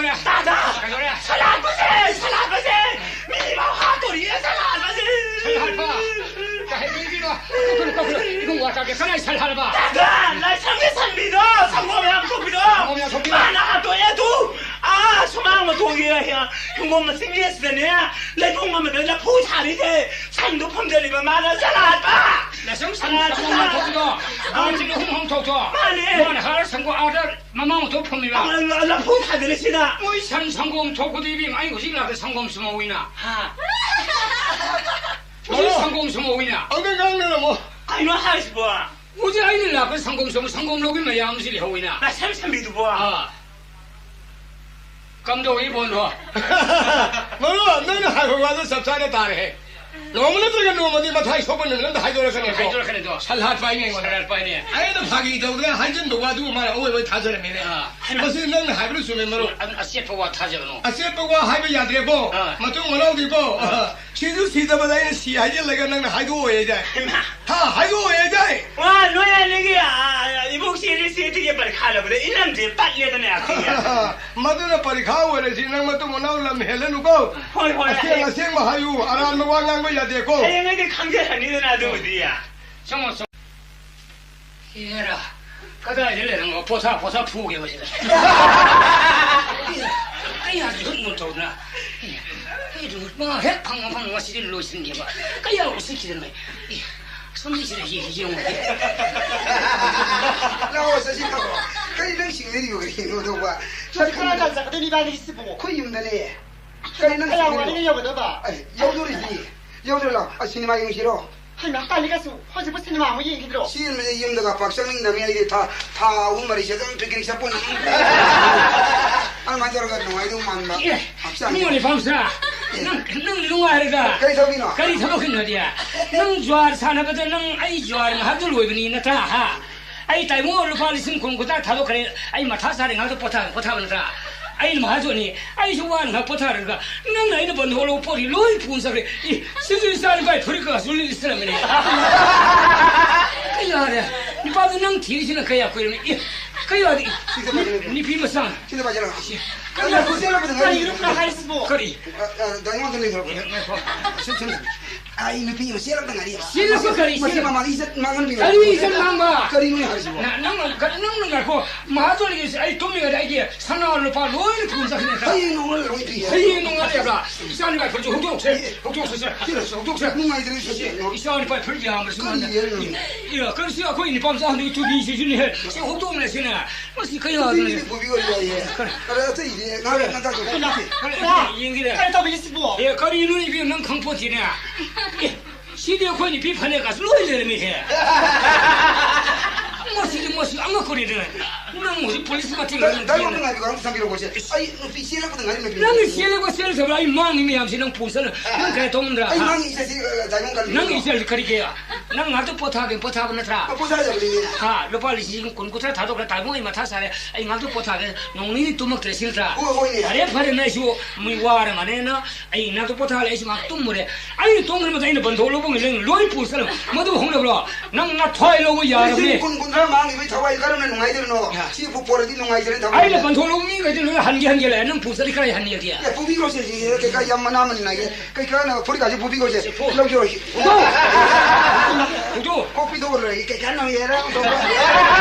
ꯇꯥꯗ! ꯀꯩꯗꯧꯔꯦ? ꯁꯂꯥꯠꯄꯁꯦ! ꯁꯂꯥꯠꯄꯁꯦ! ꯃꯤ ꯐꯥꯎ ꯍꯥꯠꯇꯣꯔꯤꯌꯦ, ꯁꯂꯥꯠꯄꯁꯦ! ꯁꯂꯥꯠꯄ? ꯀꯩ ꯍꯥꯏꯕꯤꯔꯤꯅꯣ? ꯀꯛꯈ꯭ꯔꯣ, ꯀꯛꯈ꯭ꯔꯣ꯫ ꯏꯕꯨꯡ, ꯋꯥ ꯇꯥꯒꯦ꯫ ꯀꯅꯥꯏ ꯁꯂꯥꯠꯄ? ꯇꯥꯗ! ꯂꯥꯏꯁ꯭ꯔꯝꯒꯤ ꯁꯟꯕꯤꯗꯣ! ꯁꯪꯒꯣꯝ ꯌꯥꯝ ꯊꯣꯛꯄꯤꯗꯣ! ꯁꯪꯒꯣꯝ ꯌꯥꯝ ꯊꯣꯛꯄꯤꯗꯣ! ꯃꯥꯅ ꯍꯥꯠꯇꯣꯛꯑꯦ ꯑꯗꯨ! ꯑꯥ, ꯁꯨꯃꯥꯡ ꯃꯇꯣꯟꯒꯤ ꯍꯤꯡꯒꯣꯜ ꯃꯆꯤꯟ ꯃꯌꯦꯠꯁꯤꯗꯅꯦ, ꯂꯩꯄꯨꯡ ꯑꯃꯗ ꯂꯐꯨ ꯊꯥꯔꯤꯁꯦ! ꯁꯟꯗꯨ ꯐꯝꯖꯜꯂꯤꯕ ꯃꯥꯅ ꯁꯂꯥꯠꯄ! ꯂꯥꯏꯁ꯭ꯔꯝ ꯁꯟ-, ꯁꯂꯥꯠꯄ! ꯁꯪꯒꯣꯝ ꯌꯥꯝ ꯊꯣꯛꯄꯤꯗꯣ! ꯃꯥꯅꯦ! ꯂꯐꯨ ꯊꯥꯗꯅ ꯁꯤꯗ! ꯂ-, ꯂꯐꯨ ꯊꯥꯗꯅ ꯁꯤꯗ! ꯃꯣꯏ ꯁꯟ ꯁꯪꯒꯣꯝ ꯊꯣꯛꯄꯗꯣ ꯏꯕꯦꯝꯃ, ꯑꯩ ꯍꯧꯖꯤꯛ ꯂꯥꯛꯄꯗ ꯁꯪꯒꯣꯝ ꯁꯨꯝꯍꯧꯋꯤꯅ꯫ ꯍꯥ? ꯍꯧꯖꯤꯛ ꯁꯪꯒꯣꯝ ꯁꯨꯝꯍꯧꯋꯤꯅ꯫ ꯑꯗꯨ ꯉꯥꯡꯅꯔꯝꯃꯣ꯫ ꯀꯩꯅꯣ ꯍꯥꯏꯁꯤꯕꯣ? ꯍꯧꯖꯤꯛ ꯑꯩꯅ ꯂꯥꯛꯄꯗ ꯁꯪꯒꯣꯝ ꯁꯨꯝ, ꯁꯪꯒꯣꯝ ꯂꯧꯕꯤ ꯃꯌꯥꯝꯁꯤ ꯂꯩꯍꯧꯋꯤꯅ꯫ ꯂꯥꯏꯁ꯭ꯔꯝ ꯁꯟꯕꯤꯗꯨꯕꯣ? ꯑꯥ꯫ ꯀꯝꯗꯧꯏ ꯏꯕꯣꯟꯗꯣ? ꯃꯔꯨꯞ, ꯅꯪꯅ ꯍꯥꯏꯕ ꯋꯥꯗꯣ ꯆꯞ ꯆꯥꯅ ꯇꯥꯔꯦꯍꯦ꯫ ꯅꯣꯡꯃ ꯅꯠꯇ꯭ꯔꯒ ꯅꯣꯡꯃꯗꯤ ꯃꯊꯥꯏ ꯁꯣꯛꯄ ꯅꯨꯃꯤꯠ ꯑꯃꯗ ꯍꯥꯏꯗꯣꯔꯛꯀꯅꯤꯀꯣ꯫ ꯍꯥꯏꯗꯣꯔꯛꯀꯅꯤꯗꯣ꯫ ꯁꯜꯍꯥꯠꯄ ꯍꯥꯏꯅꯦ ꯑꯩꯉꯣꯟꯗ꯫ ꯁꯜꯍꯥꯠꯄ ꯍꯥꯏꯅꯦ꯫ ꯑꯩꯅ ꯐꯥꯒꯤ ꯇꯧꯗꯅ ꯍꯥꯏꯖꯤꯟꯕ ꯋꯥꯗꯨꯕꯨ ꯃꯥꯅ ꯑꯣꯏ ꯑꯣꯏ ꯊꯥꯖꯔꯝꯃꯦꯅꯦ꯫ ꯑꯥ꯫ ꯃꯁꯤ ꯅꯪꯅ ꯍꯥꯏꯕꯗꯨ ꯆꯨꯝꯃꯦ, ꯃꯔꯨꯞ꯫ ꯑ-, ꯑꯆꯦꯠꯄ ꯋꯥ ꯊꯥꯖꯒꯅꯨ꯫ ꯑꯆꯦꯠꯄ ꯋꯥ ꯍꯥꯏꯕ ꯌꯥꯗ꯭ꯔꯦꯀꯣ꯫ ꯑꯥ꯫ ꯃꯇꯨꯡ ꯃꯅꯥꯎꯗꯤꯀꯣ꯫ ꯑꯥ꯫ ꯁꯤꯁꯨ ꯁꯤꯗꯕꯗ ꯑꯩꯅ ꯁꯤ ꯍꯥꯏꯖꯤꯜꯂꯒ ꯅꯪꯅ ꯍꯥꯏꯗꯣꯛꯑꯣꯏ ꯍꯥꯏꯗꯥꯏ? ꯍꯩꯃꯥ! ꯍꯥ, ꯍꯥꯏꯗꯣꯛꯑꯣꯏ ꯍꯥꯏꯗꯥꯏ? ꯋꯥ, ꯅꯣꯏ ꯑꯅꯤꯒꯤ, ꯑ, ꯏꯕꯣꯛ ꯆꯦ ꯔꯦꯁꯤꯗꯤꯒꯤ ꯄꯔꯤꯈꯥ ꯂꯧꯕꯗ ꯏꯅꯝꯁꯦ ꯄꯠꯂꯦꯗꯅ ꯑꯩꯈꯣꯏꯒꯤ꯫ ꯃꯗꯨꯅ ꯄꯔꯤꯈꯥ ꯑꯣꯏꯔꯁꯤ, ꯅꯪ ꯃꯇꯨꯡ ꯃꯅꯥꯎ ꯂꯝ ꯍꯦꯜꯂꯅꯨꯀꯣ꯫ ꯍꯣꯏ, ꯍꯣꯏ, ꯑꯁꯦꯡ ꯍꯣꯏ꯫ ꯑꯁꯦꯡꯕ ꯍꯥꯏꯌꯨ, ꯑꯔꯥꯟꯕ ꯋꯥ ꯉꯥꯡꯕ ꯌꯥꯗꯦꯀꯣ꯫ ꯍꯌꯦꯡ ꯑꯩꯗꯤ ꯈꯪꯖꯔꯅꯤꯗꯅ ꯑꯗꯨꯕꯨꯗꯤ꯫ ꯆꯪꯉꯣ, ꯆꯪꯉꯣ꯫ ꯍꯦꯔꯥ, ꯀꯗꯥꯏꯗ ꯂꯩꯔꯝꯃꯣ? ꯄꯣꯊꯥ, ꯄꯣꯊꯥ ꯐꯨꯒꯦꯕ ꯁꯤꯗ꯫ ꯑꯦ, ꯀꯌꯥ ꯖꯨꯠ ꯃꯨꯠ ꯇꯧꯗꯅ꯫ ꯑꯦ, ꯑꯩ ꯖꯨꯠ ꯃꯥ ꯍꯦꯛ ꯐꯪꯉ ꯐꯪꯉ ꯉꯁꯤꯗꯤ ꯂꯣꯏꯁꯤꯟꯒꯦꯕ꯫ ꯀꯌꯥ ꯎꯁꯤꯠꯈꯤꯗꯅ꯫ ꯑꯦ, ꯁꯣꯝꯒꯤꯁꯤꯗ ꯌꯦꯡ-, ꯌꯦꯡꯉꯨꯗꯦ꯫ ꯂꯥꯛꯑꯣ, ꯆꯠꯁꯤ ꯂꯥꯛꯑꯣ꯫ ꯀꯔꯤ ꯅꯪ ꯁꯤꯡꯅꯔꯤꯕ ꯀꯔꯤꯅꯣ ꯇꯧꯕ? ꯍꯧꯖꯤꯛ ꯀꯗꯥꯏꯗ ꯆꯠꯀꯗꯣꯏꯅꯣ ꯏꯕꯥꯅꯤꯒꯤꯁꯤꯕꯣ? ꯑꯩꯈꯣꯏ ꯌꯨꯝꯗꯅꯦ꯫ ꯀꯔꯤ ꯅꯪ ꯀꯌꯥ ꯁꯤꯡꯅꯔꯤꯕ? ꯋꯥꯠꯂꯤꯒꯦ ꯌꯧꯒꯗꯕ? ꯑꯦ, ꯌꯧꯗꯣꯔꯤꯁꯤ꯫ ꯌꯧꯗꯣꯔꯦ, ꯂꯥꯛꯑꯣ꯫ ꯑ, ꯁꯤꯅꯦꯃꯥ ꯌꯦꯡꯁꯤꯔꯣ? ꯍꯩꯃꯥ, ꯀꯥꯂꯤꯀꯁꯨ ꯍꯧꯖꯤꯛꯄꯨ ꯁꯤꯅꯦꯃꯥ ꯑꯃꯨꯛ ꯌꯦꯡꯈꯤꯗ꯭ꯔꯣ? ꯁꯤ ꯌꯦꯡꯕꯁꯦ ꯌꯨꯝꯗꯒ ꯄꯥꯛ ꯆꯪꯅꯤꯡꯗꯕꯅꯤ꯫ ꯑꯩꯗꯤ ꯊꯥ, ꯊꯥ ꯑꯍꯨꯝ ꯃꯔꯤꯁꯦ ꯑꯗꯨꯝ ꯄꯤꯛꯅꯤꯛ ꯆꯠꯄ ꯑꯣꯏꯅ ꯑꯗꯨꯝ ꯑꯗꯨꯃꯥꯏꯅ ꯇꯧꯔꯒ ꯅꯨꯡꯉꯥꯏꯗꯧ ꯃꯥꯟꯕ꯫ ꯑꯦ, ꯍꯛꯆꯥꯡ ꯏꯕꯨꯡꯉꯣ ꯂꯩꯐꯝꯁꯦ, ꯑꯦ꯫ ꯅꯪ, ꯅꯪ ꯅꯨꯡꯉꯥꯏꯔꯦꯗ꯫ ꯀꯔꯤ ꯇꯧꯔꯤꯅꯣ? ꯀꯔꯤ ꯊꯕꯛ ꯈꯨꯟꯅꯗꯤ? ꯅꯪ ꯖ꯭ꯋꯥꯔ ꯁꯥꯟꯅꯕꯗ ꯅꯪ ꯑꯩ ꯖ꯭ꯋꯥꯔ ꯉꯥꯏꯍꯥꯛꯇ ꯂꯣꯏꯕꯅꯤ ꯅꯠꯇ꯭ꯔꯥ, ꯍꯥ? ꯑꯩ ꯇꯥꯏꯕꯪ ꯂꯨꯄꯥ ꯂꯤꯁꯤꯡ ꯀꯨꯟ ꯀꯨꯟꯊ꯭ꯔꯥ ꯊꯥꯗꯣꯛꯈ꯭ꯔꯦ꯫ ꯑꯩ ꯃꯊꯥ ꯁꯥꯔꯦ, ꯉꯥꯏꯍꯥꯛꯇ ꯄꯣꯊꯥ-, ꯄꯣꯊꯥꯕ ꯅꯠꯇ꯭ꯔꯥ? ꯑꯩꯅ ꯃꯍꯥꯖꯣꯟꯅꯤ꯫ ꯑꯩꯁꯨ ꯋꯥꯅ ꯉꯥꯏꯍꯥꯛ ꯄꯣꯊꯥꯔꯒ ꯅꯪꯅ ꯑꯩꯅ ꯕꯟꯗꯣꯛ ꯂꯧꯕ ꯄꯣꯠꯁꯤ ꯂꯣꯏ ꯄꯨꯅ ꯆꯠꯈ꯭ꯔꯦ꯫ ꯏ, ꯁꯤꯁꯨ ꯏꯆꯥ ꯅꯨꯄꯥꯒꯤ ꯐꯨꯔꯤꯠ ꯀꯩꯀꯥꯁꯨ ꯂꯤꯠꯁꯤꯜꯂꯝꯃꯤꯅꯦ꯫ ꯀꯩ ꯌꯥꯔꯦ? ꯅꯨꯄꯥꯗꯨ ꯅꯪ ꯊꯤꯔꯤꯁꯤꯅ ꯀꯌꯥ ꯀꯨꯏꯔꯝꯃꯤ? ꯏ, ꯀꯩ ꯌꯥꯔꯦ? ꯁꯤꯗ ꯄꯥꯏꯁꯤꯜꯂꯣ꯫ ꯅꯨꯄꯤ ꯃꯆꯥ꯫ ꯁꯤꯗ ꯄꯥꯏꯁꯤꯜꯂꯣ꯫ ꯁꯤ-, ꯀꯔꯤ? ꯀꯔꯤꯅꯣ ꯅꯪ ꯍꯥꯏꯔꯤꯁꯤꯕꯣ? ꯀꯔꯤ? ꯑ, ꯑ, ꯗꯥ ꯑꯩꯉꯣꯟꯗ ꯂꯩꯈ꯭ꯔꯣ꯫ ꯉꯥꯏꯈꯣ꯫ ꯁꯨꯝ, ꯁꯨꯝ, ꯁꯨꯝ꯫ ꯑꯩ ꯅꯨꯄꯤ ꯑꯃ ꯆꯦꯜꯂꯛꯇ ꯉꯥꯏꯔꯤ꯫ ꯆꯦꯜꯂꯛꯄ ꯀꯔꯤ ꯃꯁꯤ ꯆꯦꯜꯂꯛ-, ꯃꯃꯥꯡꯗ ꯏꯖꯠ ꯃꯥꯡꯍꯟꯕꯤꯔꯣ꯫ ꯀꯔꯤ ꯏꯖꯠ ꯃꯥꯡꯕ? ꯀꯔꯤꯅꯣ ꯍꯥꯏꯁꯤꯕꯣ? ꯅ-, ꯅꯪꯅ, ꯅꯪꯅ ꯉꯥꯏꯈꯣ꯫ ꯃꯍꯥꯖꯣꯟꯒꯤ ꯑꯩ ꯇꯨꯝꯃꯤꯉꯩꯗ ꯑꯩꯒꯤ ꯁꯅꯥ ꯂꯨꯄꯥ ꯂꯣꯏꯅ ꯄꯨꯔ ꯆꯠꯈꯤꯅꯦ꯫ ꯍꯌꯦꯡ ꯅꯣꯡꯉꯥꯜꯂ ꯂꯣꯏ ꯄꯤꯒꯦ꯫ ꯍꯌꯦꯡ ꯅꯣꯡꯉꯥꯜꯂꯦꯕ꯭ꯔꯥ? ꯏꯆꯥ ꯅꯨꯄꯥ ꯐꯨꯔꯤꯠꯁꯦ ꯍꯨꯟꯗꯣꯛꯁꯦ꯫ ꯍꯨꯟꯗꯣꯛꯁꯦ꯫ ꯁꯤꯗ ꯍꯨꯟꯗꯣꯛꯁꯦ꯫ ꯅꯨꯡꯉꯥꯏꯇ꯭ꯔꯦ ꯁꯤꯁꯦ꯫ ꯏꯆꯥ ꯅꯨꯄꯥ ꯐꯨꯔꯤꯠ ꯌꯥꯝꯕꯁꯤ ꯀꯔꯤ ꯃꯥꯅ꯫ ꯌꯦꯡꯉꯨ? ꯏ-, ꯏ-, ꯀꯔꯤꯁꯤ ꯑꯩꯈꯣꯏ ꯅꯨꯄꯥ ꯃꯆꯥ ꯍꯟꯗꯛ ꯇꯨꯕꯤꯁꯤꯁꯨꯅꯦ꯫ ꯁꯤ ꯍꯨꯟꯗꯣꯛꯅꯁꯤꯅꯦ꯫ ꯃꯁꯤ ꯀꯌꯥꯗꯅꯣ? ꯄꯨꯕꯤꯕ ꯌꯥꯏꯌꯦ꯫ ꯀꯔꯤ? ꯑꯗ ꯑꯇꯩꯗꯤ ꯉꯥꯏꯍꯥꯛ ꯉꯥꯏꯍꯥꯛ ꯉꯥꯏꯍꯥꯛ ꯀꯅꯥ? ꯀꯅꯥ? ꯌꯦꯡꯒꯦꯔꯦ꯫ ꯀꯔꯤ ꯇꯧꯕꯤꯔꯤꯁꯤꯕꯣ? ꯑꯦ, ꯀꯔꯤꯅꯣ ꯏꯕꯦꯝ, ꯅꯪ ꯈꯪꯄꯣꯠꯇꯦꯅꯦ꯫ ꯑꯦ, ꯁꯤꯗꯤ ꯑꯩꯈꯣꯏ ꯅꯨꯄꯤ ꯐꯅꯦꯛꯀꯁꯨ ꯂꯣꯏ ꯂꯩꯔꯝꯃꯤꯍꯦ꯫ ꯃꯁꯤꯗꯤ, ꯃꯁꯤ ꯑꯉꯛꯄꯅꯤꯗꯅ꯫ ꯅꯪ ꯍꯧꯖꯤꯛ ꯄꯨꯂꯤꯁ ꯃꯇꯦꯡ ꯗꯥ-, ꯗꯥ ꯅꯪ ꯏꯃꯥ ꯉꯥꯏꯕꯤꯌꯨ, ꯑꯝꯇ ꯊꯝꯕꯤꯔꯣ, ꯀꯣꯁꯦ꯫ ꯑꯩ ꯅꯨꯄꯤ ꯆꯦꯜꯂꯛꯄꯗ ꯉꯥꯏꯔꯤ, ꯅꯨꯄꯤ꯫ ꯅꯪꯒꯤ ꯆꯦꯜꯂꯛꯄ ꯆꯦꯜꯂꯛꯇꯕ꯭ꯔꯥ? ꯑꯩ ꯃꯥꯡꯅꯤ ꯃꯌꯥꯝꯁꯦ ꯅꯪ ꯄꯨ ꯆꯠꯂ-, ꯅꯪ ꯀꯌꯥ ꯇꯧꯉꯝꯗ꯭ꯔꯥ? ꯑꯩ ꯍꯥ? ꯃꯥꯡꯉꯤ ꯏꯆꯦꯁꯤ, ꯑ, ꯗꯥ ꯏꯃꯥ ꯀꯔꯤ ꯅꯪꯒꯤ ꯏꯆꯦꯁꯤ ꯀꯔꯤꯒꯤ? ꯅꯪ ꯉꯥꯛꯇ ꯄꯣꯊꯥꯒꯦ, ꯄꯣꯊꯥꯕ ꯅꯠꯇ꯭ꯔꯥ? ꯑ, ꯄꯣꯊꯥꯖꯕꯅꯤꯅꯦ꯫ ꯍꯥ, ꯂꯨꯄꯥ ꯂꯤꯁꯤꯡ ꯀꯨꯟ ꯀꯨꯟꯊ꯭ꯔꯥ ꯊꯥꯗꯣꯛꯈ꯭ꯔꯦ, ꯇꯥꯏꯕꯪ ꯑꯩ ꯃꯊꯥ ꯁꯥꯔꯦ, ꯑꯩ ꯉꯥꯛꯇ ꯄꯣꯊꯥꯒꯦ, ꯅꯣꯡ ꯅꯤꯅꯤ ꯇꯨꯝꯃꯛꯇ꯭ꯔꯦ ꯁꯤ ꯅꯠꯇ꯭ꯔꯥ? ꯍꯣꯏ, ꯍꯣꯏꯅꯦ꯫ ꯐꯔꯦ, ꯐꯔꯦ, ꯅꯪ ꯑꯩꯁꯨ ꯃꯤ ꯋꯥꯔ ꯃꯥꯜꯂꯦꯅ ꯑꯩ ꯏꯅꯥꯛꯇ ꯄꯣꯊꯥꯍꯜꯂꯦ, ꯑꯩꯁꯨ ꯉꯥꯏꯍꯥꯛ ꯇꯨꯝꯃꯨꯔꯦ꯫ ꯑꯩꯅ ꯇꯨꯝꯈ꯭ꯔ ꯃꯇꯨꯡꯗ ꯑꯩꯅ ꯕꯟꯊꯣꯛ ꯂꯧꯕ ꯉꯝꯂꯦ, ꯂꯣꯏ ꯄꯨꯁꯜꯂꯣ꯫ ꯃꯗꯨ ꯍꯧꯅꯕ꯭ꯔꯣ? ꯅꯪ ꯅꯊ꯭ꯋꯥꯏ ꯂꯧꯕ ꯌꯥꯔꯕꯅꯦ꯫ ꯂꯤꯁꯤꯡ ꯀꯨꯟ, ꯀꯨꯟꯊ꯭ꯔꯥ ꯃꯥꯡꯈꯤꯕꯒꯤ ꯊꯋꯥꯏ ꯀꯔꯝꯅ ꯅꯨꯡꯉꯥꯏꯗꯣꯏꯅꯣ? ꯌꯥ꯫ ꯁꯤꯕꯨ ꯄꯣꯔꯗꯤ ꯅꯨꯡꯉꯥꯏꯖꯔꯦ ꯊꯋꯥꯏ꯫ ꯑꯩꯅ ꯕꯟꯊꯣꯛ ꯂꯧꯕ ꯃꯤꯈꯩꯗꯤ ꯂꯣꯏ ꯍꯟꯒꯦ, ꯍꯟꯒꯦ ꯂꯩ꯫ ꯅꯪ ꯄꯨꯁꯜꯂꯤ ꯀꯔꯥꯏ ꯍꯟꯒꯦ? ꯑꯦ, ꯄꯨꯕꯤꯈ꯭ꯔꯣꯁꯦ, ꯁꯤ ꯀꯩꯀꯥ ꯌꯥꯝ ꯃꯅꯥ ꯃꯅꯤꯟ ꯅꯥꯏꯌꯦ꯫ ꯀꯩꯀꯥꯅ ꯐꯨꯔꯤꯠꯀꯥꯁꯦ ꯄꯨꯕꯤꯈ꯭ꯔꯣꯁꯦ꯫ ꯁꯦ, ꯄꯨ꯫ ꯂꯧꯖꯔꯣꯏ꯫ ꯍꯧꯗꯣꯛ! ꯍꯧꯗꯣꯛ! ꯀꯣꯛ ꯄꯤꯊꯣꯛꯑ ꯂꯣꯏꯔꯦ꯫ ꯀꯩꯀꯥꯟꯅꯕ ꯌꯥꯔꯦ꯫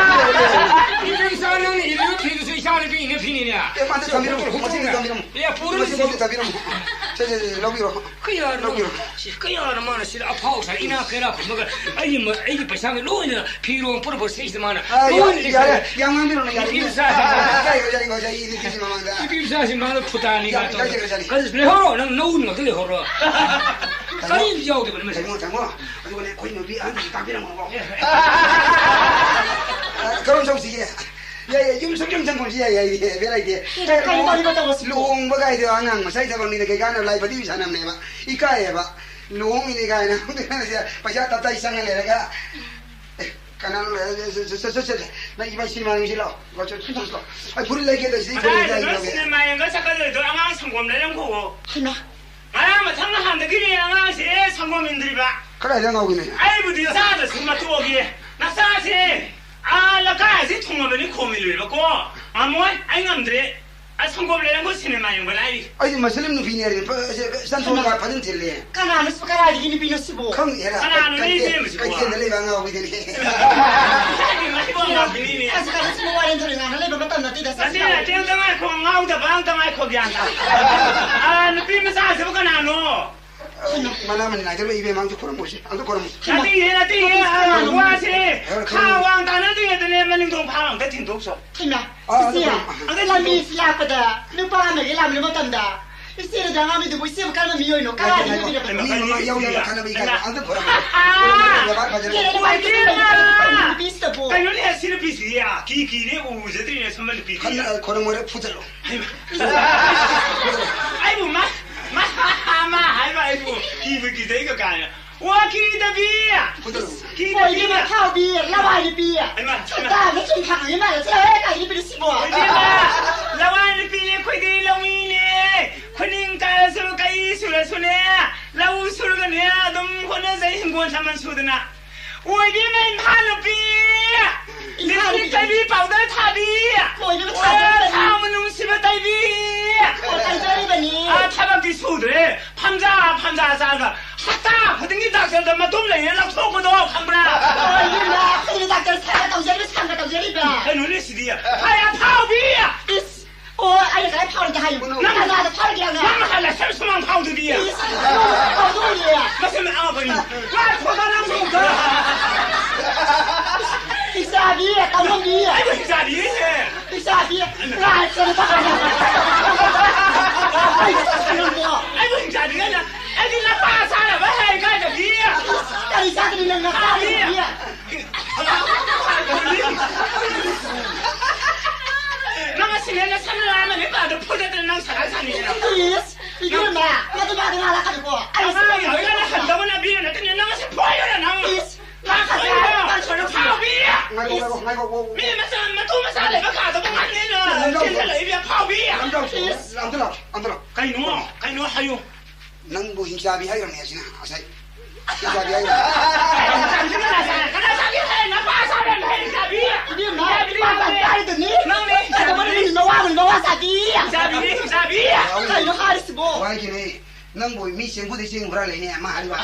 ꯏꯕꯦꯝꯆꯥ, ꯅꯪꯅ ꯏꯜꯂꯤꯕ ꯐꯤꯗꯨꯁꯨ ꯏꯆꯥ ꯅꯨꯄꯤ ꯏꯟꯅ ꯐꯤꯅꯤꯅꯦ꯫ ꯑꯦ, ꯃꯥꯗꯤ ꯊꯝꯕꯤꯔꯝꯃꯣ꯫ ꯃꯁꯤꯗꯤ ꯊꯝꯕꯤꯔꯝꯃꯣ꯫ ꯑꯦ, ꯄꯨꯔꯅꯨ ꯃꯁꯤ, ꯁꯤ꯫ ꯃꯁꯤ ꯊꯝꯕꯤꯔꯝꯃꯣ꯫ ꯁꯦ, ꯁꯦ, ꯁꯦ, ꯂꯧꯕꯤꯔꯣ꯫ ꯀꯌꯥꯅꯣ ꯂꯧꯕꯤꯔꯣ꯫ ꯁꯤ ꯀꯌꯥꯅꯣ ꯃꯥꯅ ꯁꯤꯗ ꯑꯐꯥꯎ ꯁꯥꯏ, ꯏꯅꯥꯛ ꯀꯩꯔꯥꯛ ꯈꯨꯝꯃꯒ ꯑꯩꯒꯤ ꯃ-, ꯑꯩꯒꯤ ꯄꯩꯁꯥꯒ ꯂꯣꯏꯅ ꯐꯤꯔꯣꯜ ꯄꯨꯔꯛꯄ ꯁꯤꯗ ꯃꯥꯅ ꯑ, ꯌꯥ-, ꯂꯣꯏꯅ ꯌꯥꯔꯦ꯫ ꯂꯩꯈ꯭ꯔꯦ꯫ ꯌꯥꯝ ꯉꯥꯡꯕꯤꯔꯨꯅꯨ, ꯌꯥꯔꯦ꯫ ꯅꯨꯄꯤ ꯃꯆꯥꯁꯤꯡ ꯌꯥꯔꯦ, ꯌꯥꯔꯦ, ꯌꯥꯔꯦ, ꯌꯥꯔꯦ, ꯅꯨꯄꯤ ꯃꯆꯥꯁꯤꯡ ꯃꯥꯅ ꯐꯨꯇꯥꯅꯤ ꯌꯥꯝ ꯀꯥꯏ ꯇꯧꯔꯒ꯫ ꯏꯀꯥꯏꯖꯈ꯭ꯔꯖꯥꯠꯅꯤ꯫ ꯑꯗꯨ ꯂꯩꯍꯧꯔꯣ, ꯅꯪ ꯅꯧ ꯉꯥꯛꯇ ꯂꯩꯍꯧꯔꯣ꯫ ꯀꯔꯤꯝ ꯌꯥꯎꯗꯕꯅꯤ ꯃꯁꯤ꯫ ꯊꯦꯡꯉꯣ, ꯊꯦꯡꯉꯣ꯫ ꯑꯗꯨꯒꯅꯦ, ꯑꯩꯈꯣꯏ ꯅꯨꯄꯤ ꯑꯍꯟꯗꯨꯁꯨ ꯇꯥꯛꯄꯤꯔꯝꯃꯣꯀꯣ꯫ ꯑꯦ꯫ ꯑ, ꯀꯔꯣꯝ ꯆꯧꯁꯤꯒꯦ? ꯌꯥꯏ, ꯌꯥꯏ, ꯌꯨꯝ ꯁꯨꯝ ꯌꯨꯝ ꯆꯪꯒꯨꯝꯁꯤ ꯌꯥꯏ, ꯌꯥꯏ, ꯌꯥꯏ, ꯕꯦꯔꯥ ꯂꯩꯇꯦ꯫ ꯀꯩ, ꯀꯩ ꯇꯧꯔꯤꯕ ꯇꯧꯕꯁꯤꯕꯨ? ꯂꯨꯍꯣꯡꯕ ꯀꯥꯏꯗꯣ ꯑꯉꯥꯡ ꯃꯆꯥꯒꯤ ꯊꯕꯛꯅꯤꯅ ꯀꯩ ꯀꯥꯟꯅꯕ ꯂꯥꯏ ꯐꯗꯤ ꯁꯥꯟꯅꯕꯅꯦꯕ꯫ ꯏꯀꯥꯏꯌꯦꯕ꯫ ꯂꯨꯍꯣꯡꯉꯤꯅꯤ ꯀꯥꯏꯅ ꯄꯩꯁꯥ ꯇꯞꯇꯥꯏ ꯆꯪꯉ ꯂꯩꯔꯒ꯫ ꯑꯦ, ꯀꯅꯥꯅꯣ ꯂꯩ-, ꯆꯠ, ꯆꯠ, ꯆꯠ, ꯆꯠ, ꯆꯠ꯫ ꯅꯪ ꯏꯕꯥꯏ ꯁꯤꯅꯦꯃꯥ ꯌꯦꯡꯁꯤ ꯂꯥꯛꯑꯣ꯫ ꯂꯥꯛꯑꯣ, ꯆꯠ, ꯆꯠ, ꯆꯠ, ꯆꯠ꯫ ꯑꯩ ꯐꯨꯔꯤꯠ ꯂꯩꯒꯦ ꯇꯧꯔꯤꯁꯤꯗꯤ ꯐꯨꯔꯤꯠ ꯀꯗꯥꯏꯗꯅꯣ ꯂꯩꯒꯦ꯫ ꯁꯤꯅꯦꯃꯥ ꯌꯦꯡꯕ ꯆꯠꯀꯗꯣꯏꯗꯣ? ꯑꯉꯥꯡ ꯁꯪꯒꯣꯝ ꯂꯩꯔꯝꯈꯣ꯫ ꯍꯩꯃꯥ꯫ ꯉꯔꯥꯡ ꯃꯊꯪ ꯅꯍꯥꯟꯗꯒꯤꯅꯦ ꯑꯉꯥꯡꯁꯦ ꯁꯪꯒꯣꯝ ꯏꯟꯗ꯭ꯔꯤꯕ꯫ ꯀꯗꯥꯏꯗ ꯉꯥꯎꯒꯤꯅꯣ? ꯑꯩꯕꯨꯗꯤ ꯆꯥꯗ꯭ꯔꯁꯨ ꯃꯇꯣꯛꯑꯒꯦ꯫ ꯅꯆꯥꯁꯦ ꯑꯥ ꯂꯩꯀꯥꯏ ꯑꯁꯤ ꯊꯨꯡꯉꯕꯅꯤ ꯈꯣꯝꯃꯤꯜꯂꯨꯏꯕꯀꯣ꯫ ꯉꯝꯃꯣꯏ, ꯑꯩ ꯉꯝꯗ꯭ꯔꯦ꯫ ꯑꯁ, ꯁꯪꯒꯣꯝ ꯂꯩꯔꯪꯒꯣ ꯁꯤꯅꯦꯃꯥ ꯌꯦꯡꯕ ꯂꯥꯏꯔꯤ꯫ ꯑꯩꯗꯤ ꯃꯁꯂꯤꯝ ꯅꯨꯄꯤꯅꯦ ꯍꯥꯏꯔꯦ꯫ ꯄ-, ꯑꯁꯦ, ꯁꯟ ꯊꯣꯡꯕ ꯐꯖꯅ ꯊꯤꯜꯂꯦ꯫ ꯀꯅꯥꯅꯣ ꯁꯤꯕꯨ? ꯀꯗꯥꯏꯗꯒꯤ ꯅꯨꯄꯤꯅꯣ ꯁꯤꯕꯨ? ꯈꯪꯗꯦ ꯍꯦꯔꯥ꯫ ꯀꯅꯥꯅꯣ ꯀꯩ-, ꯅꯣꯏ ꯀꯩ-, ꯏꯕꯦꯝꯃꯁꯤꯕꯨ? ꯀꯩꯊꯦꯜꯗ ꯂꯩꯕ ꯑꯉꯥꯎꯕꯤꯗꯨꯅꯦ꯫ ꯀꯗꯥꯏꯗꯒꯤ ꯃꯁꯤꯕꯨ ꯑꯉꯥꯎꯕꯤꯅꯤꯅꯦ? ꯑꯁ, ꯀꯩꯅꯣ ꯁꯤꯕꯨ ꯋꯥꯔꯦꯟ ꯊꯧꯔꯦꯟ ꯉꯥꯡꯅ ꯂꯩꯕ ꯃꯇꯝ ꯅꯠꯇꯦꯗ, ꯅꯠꯇꯦ, ꯁꯛꯁꯤꯅ꯫ ꯅꯠꯇꯦ, ꯑꯝꯇ ꯉꯥꯏꯈꯣ, ꯉꯥꯎꯗꯕ ꯑꯝꯇ ꯉꯥꯏꯈꯣ, ꯒ꯭ꯌꯥꯟ ꯇꯥ꯫ ꯑꯥ, ꯅꯨꯄꯤ ꯃꯆꯥꯁꯤꯕꯨ ꯀꯅꯥꯅꯣ? ꯃꯅꯥ ꯃꯅꯤ ꯅꯥꯏꯗꯕ ꯏꯕꯦꯝꯃ, ꯑꯝꯇ ꯈꯣꯏꯔꯝꯃꯣꯁꯦ, ꯑꯝꯇ ꯈꯣꯏꯔꯝꯃꯣꯁꯦ꯫ ꯅꯠꯇꯦ, ꯅꯠꯇꯦ, ꯑꯥ, ꯋꯥꯁꯦ ꯈꯥ ꯋꯥꯡ ꯇꯥꯅꯗ꯭ꯔꯤꯉꯩꯗꯅꯦ ꯃꯅꯤꯡꯊꯣꯡ ꯐꯥꯔꯣꯝꯗ ꯊꯤꯟꯗꯣꯛꯆꯣ꯫ ꯍꯩꯃꯥ, ꯑꯥ, ꯏꯆꯦ, ꯑꯗꯨ ꯈꯣꯏꯔꯝꯃꯣ꯫ ꯂꯝꯕꯤꯁꯤ ꯂꯥꯛꯄꯗ ꯅꯨꯄꯥ ꯑꯃꯒꯤ ꯂꯥꯛꯃꯤꯟꯅꯕ ꯃꯇꯝꯗ ꯏꯆꯦꯅ ꯑꯉꯥꯡꯕꯤꯗꯨꯕꯨ ꯏꯆꯦꯕꯨ ꯀꯔꯝꯕ ꯃꯤꯑꯣꯏꯅꯣ? ꯀꯗꯥꯏꯗ ꯉꯥꯏꯈꯣ, ꯉꯥꯏꯈꯣ꯫ ꯂꯩꯕꯤꯔꯕꯅꯣ? ꯃꯤ ꯃꯃꯥꯡ ꯌꯥꯎ ꯌꯥꯎꯅ ꯈꯠꯅꯕꯒꯤ ꯀꯥꯏꯅ ꯑꯝꯇ ꯈꯣꯏꯔꯝꯃꯣ꯫ ꯏꯆꯦ, ꯅꯪ ꯂꯩꯕꯥꯛ ꯐꯖꯅ ꯏꯆꯦ, ꯅꯪ ꯂꯩꯕꯥꯛ ꯐꯖꯅ ꯏꯕꯦꯝꯃ! ꯅꯨꯄꯤꯁꯤꯗꯕꯨ꯫ ꯀꯩꯅꯣꯅꯦ, ꯁꯤ ꯅꯨꯄꯤꯁꯤ, ꯑꯥ, ꯀꯤ ꯀꯤꯔꯦ, ꯎꯖꯗ꯭ꯔꯤꯅꯦ, ꯁꯨꯝꯕ ꯅꯨꯄꯤꯗꯤ꯫ ꯈꯟ-, ꯑ, ꯈꯣꯏꯔꯝꯃꯣꯔꯦ, ꯐꯨꯖꯜꯂꯣ꯫ ꯍꯩꯃꯥ! ꯑꯩꯕꯨ ꯃꯥ, ꯃꯥ, ꯃꯥ ꯍꯥꯏꯕ ꯑꯩꯕꯨ ꯀꯤꯕꯨ ꯀꯤꯖꯩꯒ ꯀꯥꯏꯅ꯫ ꯋꯥ ꯀꯤꯗꯕꯤ! ꯐꯨꯖꯜꯂꯣ꯫ ꯀꯤꯗꯕꯤ! ꯑꯣꯏꯗꯤ ꯃꯊꯥꯎꯗꯤ, ꯂꯋꯥꯏ ꯅꯨꯄꯤ! ꯍꯩꯃꯥ, ꯍꯩꯃꯥ꯫ ꯁꯛꯇꯥꯅ ꯁꯨꯝ ꯐꯪꯉꯤ ꯃꯥꯜꯂꯦ, ꯆꯠꯂꯣꯍꯦ, ꯀꯥꯏ ꯅꯨꯄꯤꯅꯣ ꯁꯤꯕꯣ? ꯑꯣꯏꯗꯤ ꯃꯥ! ꯂꯋꯥꯏ ꯅꯨꯄꯤꯅꯦ, ꯑꯩꯈꯣꯏꯗꯤ ꯂꯧꯃꯤꯅꯦ꯫ ꯈꯨꯅꯤꯡ ꯀꯥꯏꯔꯁꯨ, ꯀꯩ ꯁꯨꯔꯁꯨꯅꯦ, ꯂꯧ ꯁꯨꯔꯒꯅꯦ, ꯑꯗꯨꯝ ꯍꯣꯠꯅꯖꯩ, ꯍꯤꯡꯒꯣꯜ ꯁꯝꯕꯜ ꯁꯨꯗꯅ꯫ ꯑꯣꯏꯕꯤꯃ ꯏꯝꯐꯥꯜ ꯅꯨꯄꯤ! ꯏꯝꯐꯥꯜ ꯂꯤꯞꯁꯇꯤꯛ ꯅꯨꯄꯤ꯫ ꯇꯩꯕꯤ, ꯄꯥꯎꯗꯔ ꯊꯥꯕꯤ! ꯑꯣꯏꯕꯤꯃ ꯑꯣ, ꯊꯥꯖꯔꯤꯕꯅꯤ꯫ ꯊꯥꯎ ꯃꯅꯨꯡ ꯁꯤꯕ ꯇꯩꯕꯤ! ꯑꯣ, ꯇꯩꯖꯔꯤꯕꯅꯤ꯫ ꯑꯥ, ꯊꯕꯛꯇꯤ ꯁꯨꯗ꯭ꯔꯦ꯫ ꯐꯝꯖꯥ, ꯐꯝꯖꯥ ꯆꯥꯔꯒ ꯍꯞꯇꯥ ꯈꯨꯗꯤꯡꯒꯤ ꯗꯥꯛꯇꯔꯗ ꯃꯇꯨꯝ ꯂꯩꯅ ꯂꯧꯊꯣꯛꯄꯗꯣ ꯈꯪꯕ꯭ꯔꯥ? ꯑꯣ, ꯏꯕꯦꯝꯃ, ꯑꯩꯈꯣꯏꯗꯤ ꯗꯥꯛꯇꯔ ꯁꯥꯏꯅ ꯇꯧꯖꯔꯤꯕ, ꯁꯥꯡꯅ ꯇꯧꯖꯔꯤꯕ꯫ ꯀꯩꯅꯣꯅꯦ ꯁꯤꯗꯤ? ꯍꯥꯏ, ꯑꯐꯥꯎꯕꯤ! ꯏꯁ! ꯑꯣ, ꯑꯩꯅ ꯀꯗꯥꯏ ꯐꯥꯎꯔꯒꯦ ꯍꯥꯏꯌꯨ? ꯅꯪ ꯀꯅꯥꯗ ꯐꯥꯎꯔꯒꯦ ꯍꯥꯏꯌꯨ? ꯅꯪ ꯍꯥꯟꯅ ꯁꯦꯝ ꯁꯨꯃꯥꯡ ꯐꯥꯎꯗ꯭ꯔꯤꯗꯤ꯫ ꯏꯁ, ꯐꯥꯎꯗꯣꯔꯤꯌꯦ꯫ ꯃꯁꯤ ꯃꯌꯥꯝ ꯑꯩꯈꯣꯏꯅꯤ꯫ ꯉꯥꯏꯈꯣꯗ ꯅꯪꯁꯨ ꯑꯝꯇ꯫ ꯏꯆꯥꯕꯤ, ꯇꯧꯔꯝꯕꯤ꯫ ꯑꯩꯕꯨ ꯍꯤꯡꯆꯥꯕꯤꯅꯦ꯫ ꯏꯆꯥꯕꯤ, ꯉꯥꯏꯈꯣꯗ ꯐꯥꯎꯔꯒꯦ꯫ ꯑꯩ ꯆꯠꯁꯅꯨꯀꯣ꯫ ꯑꯩꯕꯨ ꯍꯤꯡꯆꯥꯕꯤ ꯍꯥꯏꯅ ꯑꯩꯗꯤ ꯅꯄꯥ ꯆꯥꯅꯕ ꯍꯦꯛ ꯀꯥꯏꯗꯒꯤ? ꯀꯔꯤ ꯆꯥꯗꯣꯏꯅꯣ ꯅꯪ ꯅꯄꯥꯗꯨꯗꯤ? ꯅꯪ ꯑꯁꯤꯅꯦ ꯅꯁꯝ ꯅꯅꯥꯏ ꯑꯃꯅꯤ ꯄꯥꯗ ꯐꯨꯗꯠꯇꯅ ꯅꯪ ꯁꯂꯥꯏ ꯁꯥꯅꯤꯅ꯫ ꯏꯁ, ꯏꯕꯦꯝꯃ, ꯃꯗꯨ ꯃꯥꯗꯤ ꯉꯥꯂꯛꯀꯅꯨꯀꯣ꯫ ꯑꯩ ꯑꯉꯥꯡ ꯑꯣꯏꯔꯒꯅ ꯍꯟꯗꯕꯅ ꯕꯤꯔ ꯅꯠꯇꯅꯦ ꯅꯪ ꯑꯁꯤ ꯐꯣꯏꯔꯣꯅ ꯅꯪ꯫ ꯏꯁ, ꯉꯥ ꯈꯖꯤꯛ ꯐꯣꯏꯔꯣ꯫ ꯉꯥ ꯈꯖꯤꯛ ꯐꯥꯎꯕꯤ꯫ ꯉꯥꯏꯈꯣ, ꯉꯥꯏꯈꯣ, ꯉꯥꯏꯈꯣ, ꯉꯥꯏꯈꯣ꯫ ꯃꯤ ꯃꯆꯥ ꯃꯇꯨ ꯃꯆꯥ ꯂꯩꯕ ꯀꯥꯗꯕꯨ ꯉꯥꯡꯅꯩꯅꯣ꯫ ꯂꯝꯖꯥꯎ꯫ ꯆꯦꯟꯁꯤꯜꯂꯛꯏꯕꯤ ꯑꯐꯥꯎꯕꯤ꯫ ꯂꯝꯖꯥꯎ꯫ ꯏꯁ꯫ ꯑꯝꯇ ꯂꯥꯛꯑꯣ, ꯑꯝꯇ ꯂꯥꯛꯑꯣ꯫ ꯀꯩꯅꯣ? ꯀꯩꯅꯣ ꯍꯥꯏꯌꯨ꯫ ꯅꯪꯕꯨ ꯍꯤꯡꯆꯥꯕꯤ ꯍꯥꯏꯈ꯭ꯔꯕꯅꯦ ꯑꯁꯤꯅ ꯉꯁꯥꯏ꯫ ꯍꯤꯡꯆꯥꯕꯤ ꯍꯥꯏꯈ꯭ꯔꯕꯅꯦ꯫ ꯀꯅꯥ ꯆꯥꯒꯦ? ꯀꯅꯥ ꯆꯥꯒꯦ? ꯅꯄꯥ ꯆꯥꯔꯦ꯫ ꯏꯕꯦꯝꯃ, ꯏꯕꯦꯝꯃ, ꯆꯥꯔꯤꯗꯨꯅꯤ꯫ ꯅꯪꯅꯦ꯫ ꯀꯩꯗꯧꯕ ꯅꯪꯒꯤ ꯅꯋꯥ ꯑꯃ ꯅꯋꯥ ꯆꯥꯕꯤ? ꯆꯥꯕꯤꯅꯤ, ꯆꯥꯕꯤ꯫ ꯀꯩꯅꯣ ꯍꯥꯏꯔꯤꯁꯤꯕꯣ? ꯋꯥꯏ ꯀꯩꯅꯣ? ꯅꯪꯕꯨ ꯃꯤ ꯆꯦꯡꯕꯨꯗꯩ ꯆꯦꯡ ꯍꯨꯔꯥꯜꯂꯤꯅꯦ, ꯃꯥ ꯍꯥꯏꯕ꯫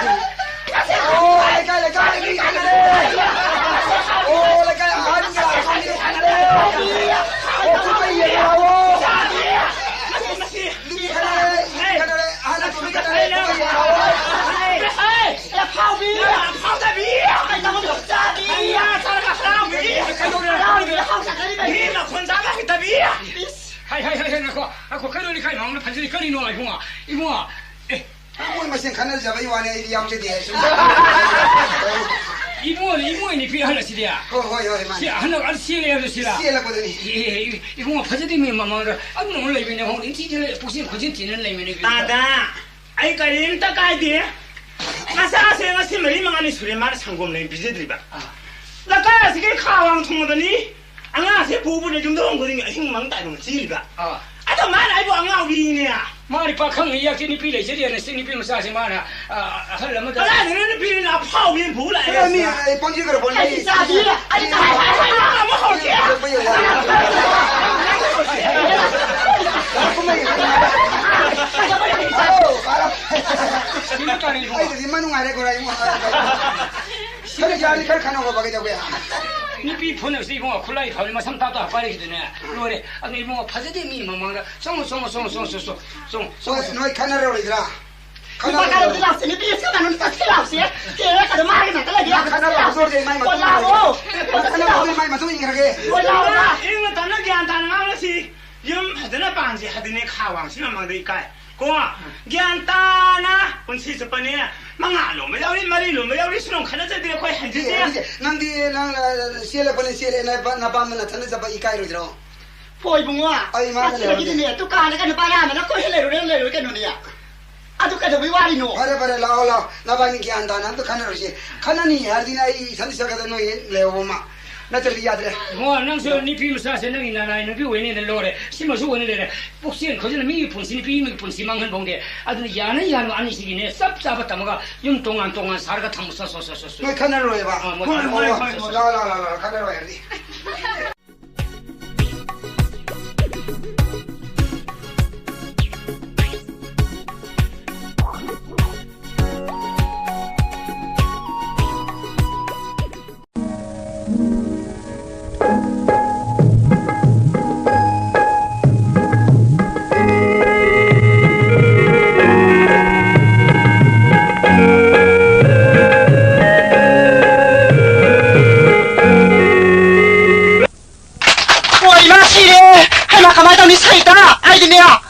ꯑꯣ, ꯂꯩꯀꯥꯏ, ꯂꯩꯀꯥꯏ, ꯃꯤ ꯈꯠꯅꯔꯦ꯫ ꯑꯣ, ꯂꯩꯀꯥꯏ ꯑꯍꯟꯒ ꯑꯉꯥꯡꯒ ꯈꯠꯅꯔꯦ꯫ ꯑꯣ, ꯀꯨꯝꯍꯩ ꯌꯦꯡꯉꯨ ꯂꯥꯛꯑꯣ꯫ ꯅꯨꯄꯤ ꯈꯠꯅꯔꯦ, ꯅꯨꯄꯤ ꯈꯠꯅꯔꯦ, ꯑꯍꯟ ꯑꯇꯣꯝꯕꯤ ꯈꯠꯅꯔꯦ, ꯀꯨꯝꯍꯩ ꯌꯦꯡꯉꯨ ꯂꯥꯛꯑꯣ꯫ ꯑꯦ, ꯑꯐꯥꯎꯕꯤ! ꯑꯐꯥꯎꯗꯕꯤ! ꯀꯩꯗꯧꯕꯅꯣ? ꯆꯥꯕꯤ! ꯑꯩꯌꯥ, ꯆꯥꯔꯒ ꯍꯔꯥꯎꯕꯤ! ꯀꯩꯗꯧꯔꯦ? ꯍꯔꯥꯎꯕꯤ, ꯍꯔꯥꯎ ꯆꯠꯀꯅꯤ, ꯀꯩꯅꯣ? ꯃꯤ ꯃꯈꯣꯟ ꯇꯥꯕ ꯍꯩꯇꯕꯤ! ꯏꯁ! ꯍꯥꯏ, ꯍꯥꯏ, ꯍꯥꯏ, ꯍꯥꯏ, ꯉꯥꯏꯈꯣ, ꯉꯥꯏꯈꯣ, ꯀꯩꯅꯣ ꯂꯩꯀꯥꯏ ꯃꯃꯥꯡꯗ ꯐꯝꯖꯤꯜꯂꯤ? ꯀꯔꯤꯅꯣ, ꯏꯕꯨꯡꯉꯣ? ꯏꯕꯨꯡꯉꯣ! ꯑꯦ! ꯃꯣꯏ ꯃꯁꯦꯟ ꯈꯟꯅꯖꯕꯩ ꯋꯥꯅꯦ, ꯑꯩꯗꯤ ꯌꯥꯎꯖꯗꯦ, ꯁꯨꯝ꯫ ꯏꯕꯨꯡꯉꯣꯅꯦ, ꯏꯕꯨꯡꯉꯣ ꯅꯨꯄꯤ ꯑꯍꯜ ꯑꯁꯤꯗꯤ? ꯍꯣꯏ, ꯍꯣꯏ, ꯍꯣꯏ, ꯃꯥꯅꯦ꯫ ꯁꯤ ꯑꯍꯜ ꯑꯍꯜ ꯆꯦꯜꯂꯦ ꯍꯥꯏꯕꯗꯣ ꯁꯤꯔꯥ? ꯆꯦꯜꯂꯛꯄꯗꯨꯅꯤ꯫ ꯑꯦ, ꯑꯦ, ꯑꯦ, ꯏꯕꯨꯡꯉꯣ, ꯐꯖꯗꯦ, ꯃꯤ ꯃꯃꯥꯡꯗ ꯑꯗꯨꯝ ꯂꯩꯕꯅꯦ, ꯍꯣꯡ ꯅꯤꯡꯊꯤꯖꯅ ꯄꯨꯛꯆꯦꯜ ꯈꯣꯠꯆꯦꯜ ꯊꯤꯅ ꯂꯩꯕꯅꯦ꯫ ꯇꯥꯗ, ꯑꯩ ꯀꯔꯤꯝꯇ ꯀꯥꯏꯗꯦ꯫ ꯃꯆꯥꯁꯦ ꯉꯁꯤ ꯃꯔꯤ ꯃꯉꯥꯅꯤ ꯁꯨꯔꯦ ꯃꯥꯅ ꯁꯪꯒꯣꯝ ꯂꯩ ꯄꯤꯖꯗ꯭ꯔꯤꯕ꯫ ꯑꯥ꯫ ꯂꯩꯀꯥꯏ ꯑꯁꯤꯒꯤ ꯈꯥ ꯋꯥꯡ ꯊꯣꯡꯉꯕꯅꯤ꯫ ꯑꯉꯥꯡꯁꯦ ꯄꯨꯕꯅ ꯌꯨꯝꯊꯣꯡ ꯈꯨꯗꯤꯡꯒꯤ ꯑꯍꯤꯡ ꯃꯪ ꯇꯥꯏꯕ ꯃꯆꯤꯜꯂꯤꯕ꯫ ꯑꯥ꯫ ꯑꯗꯣ ꯃꯥꯅ ꯑꯩꯕꯨ ꯑꯉꯥꯎꯕꯤꯅꯦ꯫ ꯃꯥꯗꯤ ꯄꯥꯈꯪ ꯏꯌꯥꯛꯀꯤ ꯅꯨꯄꯤ ꯂꯩꯖꯗꯦꯅ ꯁꯤ ꯅꯨꯄꯤ ꯃꯆꯥꯁꯦ ꯃꯥꯅ, ꯑꯥ, ꯑꯍꯜ ꯑꯃꯗ ꯀꯗꯥꯏꯗꯅꯣ ꯅꯨꯄꯤꯅ ꯑꯐꯥꯎꯕꯤ ꯑꯃ ꯄꯨ ꯂꯥꯛꯑꯦ꯫ ꯆꯠꯂꯣ ꯃꯤ, ꯑꯩ ꯄꯪꯖꯤ ꯈꯔ ꯄꯣꯟ ꯑꯩ ꯆꯥꯕꯤ, ꯑꯩ ꯆꯥꯕꯤ, ꯑꯃ ꯍꯧꯔꯛꯑꯦ꯫ ꯀꯨꯝꯍꯩ꯫ ꯑꯧ, ꯐꯔꯦ꯫ ꯁꯤꯃ ꯇꯥꯔꯦ ꯏꯕꯨꯡꯉꯣ꯫ ꯑꯩꯗꯗꯤ ꯃꯅꯨꯡ ꯍꯥꯏꯔꯦ ꯈꯣꯏꯔꯥ ꯏꯕꯨꯡꯉꯣ꯫ ꯈꯔ ꯌꯥꯔꯗꯤ ꯈꯔ ꯈꯟꯅꯧ ꯕꯕꯥ, ꯀꯩꯗꯧꯒꯦ? ꯅꯨꯄꯤ ꯐꯨꯅꯕꯁꯤ ꯏꯕꯨꯡꯉꯣ, ꯈꯨꯠꯂꯥꯏ ꯐꯕꯅꯤ, ꯃꯁꯝ ꯇꯥꯞ ꯇꯥꯞ ꯄꯥꯏꯔꯤꯗꯨꯅꯦ꯫ ꯂꯣꯏꯔꯦ꯫ ꯑꯗꯨ ꯏꯕꯨꯡꯉꯣ, ꯐꯖꯗꯦ ꯃꯤ ꯃꯃꯥꯡꯗ꯫ ꯆꯪꯉꯣ, ꯆꯪꯉꯣ, ꯆꯪꯉꯣ, ꯆꯪꯉꯣ, ꯆꯪꯉꯣ, ꯆꯪꯉꯣ, ꯆꯪꯉꯣ꯫ ꯍꯣꯏ, ꯅꯣꯏ ꯈꯟꯅꯔꯔꯣꯏꯗ꯭ꯔꯥ? ꯅꯨꯄꯥ ꯈꯟꯅꯔꯔꯣꯏꯗ꯭ꯔꯥ? ꯈꯥꯏꯔꯛꯑꯣ ꯂꯥꯛꯁꯦ, ꯅꯨꯄꯤ ꯑꯁꯤ ꯀꯅꯥꯅꯣ ꯆꯠꯁꯤ ꯂꯥꯛꯁꯦ? ꯀꯦꯔ ꯀꯗꯣ ꯃꯥꯒꯤ ꯅꯥꯛꯇ ꯂꯩꯒꯦ꯫ ꯅꯪ ꯈꯟꯅꯕ ꯍꯧꯗꯣꯔꯗꯤ ꯑꯩ ꯃꯥꯏ ꯃꯇꯨꯡ ꯑꯣ, ꯂꯥꯛꯑꯣ꯫ ꯏꯟꯈ꯭ꯔꯒꯦ꯫ ꯅꯪ ꯈꯟꯅꯕ ꯍꯧꯗꯣꯔꯗꯤ ꯃꯥꯏ ꯃꯇꯨꯡ ꯏꯟꯈ꯭ꯔꯒꯦ꯫ ꯑꯣ, ꯂꯥꯛꯑꯣ꯫ ꯏꯃꯥ, ꯏꯪꯅ ꯇꯞꯅ ꯒ꯭ꯌꯥꯟ ꯇꯥꯅ ꯉꯥꯡꯅꯁꯤ꯫ ꯌꯨꯝ ꯐꯖꯅ ꯄꯥꯟꯁꯤ ꯍꯥꯏꯗꯤꯅꯦ, ꯈꯥ ꯋꯥꯡꯁꯤ ꯃꯃꯥꯡꯗ ꯏꯀꯥꯏ꯫ ꯀꯣ, ꯒ꯭ꯌꯥꯟ ꯇꯥꯅ ꯄꯨꯟꯁꯤ ꯆꯨꯞꯄꯅꯦ, ꯃꯉꯥ ꯂꯣꯟꯕ ꯌꯥꯎꯔꯤ, ꯃꯔꯤ ꯂꯣꯟꯕ ꯌꯥꯎꯔꯤ, ꯁꯨꯅꯨꯡ ꯈꯠꯅꯖꯗꯦ ꯑꯩꯈꯣꯏ, ꯍꯩꯖꯗꯦ꯫ ꯏꯆꯦ, ꯏꯆꯦ, ꯅꯪꯗꯤ, ꯅꯪ, ꯑ, ꯆꯦꯜꯂꯛꯄꯅꯦ, ꯆꯦꯜꯂꯦ, ꯅꯄꯥ-, ꯅꯄꯥꯝꯕ ꯅꯊꯟꯗ ꯆꯠꯄ ꯏꯀꯥꯏꯔꯣꯏꯗ꯭ꯔꯣ? ꯍꯣꯏ, ꯏꯕꯨꯡꯉꯣ꯫ ꯑꯩ ꯏꯃꯥꯒ ꯂꯩꯔꯒꯦ꯫ ꯑꯁꯤꯗꯒꯤꯗꯤꯅꯦ, ꯗꯨꯀꯥꯟꯗ ꯀꯩꯅꯣ ꯄꯥꯔꯥ ꯑꯃꯅ ꯀꯣꯏ ꯂꯩꯔꯨꯔꯦ, ꯂꯩꯔꯨꯔꯦ ꯀꯩꯅꯣꯅꯦ꯫ ꯑꯗꯨ ꯀꯩꯗꯧꯕꯩ ꯋꯥꯔꯤꯅꯣ? ꯐꯔꯦ, ꯐꯔꯦ, ꯂꯥꯛꯑꯣ, ꯂꯥꯛꯑꯣ꯫ ꯅꯕꯥꯅꯤ ꯒ꯭ꯌꯥꯟ ꯇꯥꯅ ꯑꯝꯇ ꯈꯟꯅꯔꯨꯁꯤ꯫ ꯈꯟꯅꯅꯤ ꯍꯥꯏꯔꯗꯤꯅꯦ, ꯑꯩ ꯏꯊꯟꯗ ꯆꯠꯀꯗꯕ, ꯅꯣꯏ ꯍꯦꯛ ꯂꯩꯍꯧꯕ ꯑꯃ꯫ ꯅꯠꯇ꯭ꯔꯗꯤ ꯌꯥꯗ꯭ꯔꯦ꯫ ꯏꯕꯨꯡꯉꯣ, ꯅꯪꯁꯨ ꯅꯨꯄꯤ ꯃꯆꯥꯁꯦ ꯅꯪꯒꯤ ꯅꯅꯥꯏ ꯅꯨꯄꯤ ꯑꯣꯏꯅꯤꯅ ꯂꯣꯏꯔꯦ꯫ ꯁꯤꯃꯁꯨ ꯑꯣꯏꯅ ꯂꯩꯔꯦ꯫ ꯄꯨꯛꯆꯦꯜ ꯈꯣꯏꯖꯤꯟꯅ ꯃꯤꯒꯤ ꯄꯨꯟꯁꯤ, ꯅꯨꯄꯤ ꯑꯃꯒꯤ ꯄꯨꯟꯁꯤ ꯃꯥꯡꯍꯟꯕ ꯍꯧꯅꯗꯦ꯫ ꯑꯗꯨꯅ ꯌꯥꯅ ꯌꯥꯅꯕ ꯑꯅꯤꯁꯤꯒꯤꯅꯦ ꯆꯞ ꯆꯥꯕ ꯇꯝꯃꯒ ꯌꯨꯝ ꯇꯣꯉꯥꯟ ꯇꯣꯉꯥꯟ ꯁꯥꯔꯒ ꯊꯝꯃꯨ꯫ ꯁꯣ, ꯁꯣ, ꯁꯣ, ꯁꯣ, ꯁꯣ꯫ ꯅꯣꯏ ꯈꯟꯅꯔꯣꯏꯕ? ꯑꯥ, ꯃꯣꯏ ꯍꯣꯏ, ꯈꯟꯅꯔꯣꯏ꯫ ꯍꯣꯏ, ꯍꯣꯏ, ꯍꯣꯏ꯫ ꯂꯥꯛꯑꯣ, ꯂꯥꯛꯑꯣ, ꯂꯥꯛꯑꯣ, ꯂꯥꯛꯑꯣ, ꯈꯟꯅꯔꯣꯏ ꯍꯥꯏꯔꯗꯤ꯫ ꯍꯣꯏ, ꯏꯃꯥ ꯁꯤꯔꯦ! ꯍꯩꯃꯥ, ꯀꯃꯥꯏ ꯇꯧꯅꯤ? ꯁꯩꯇ! ꯑꯩꯗꯤꯅꯦ,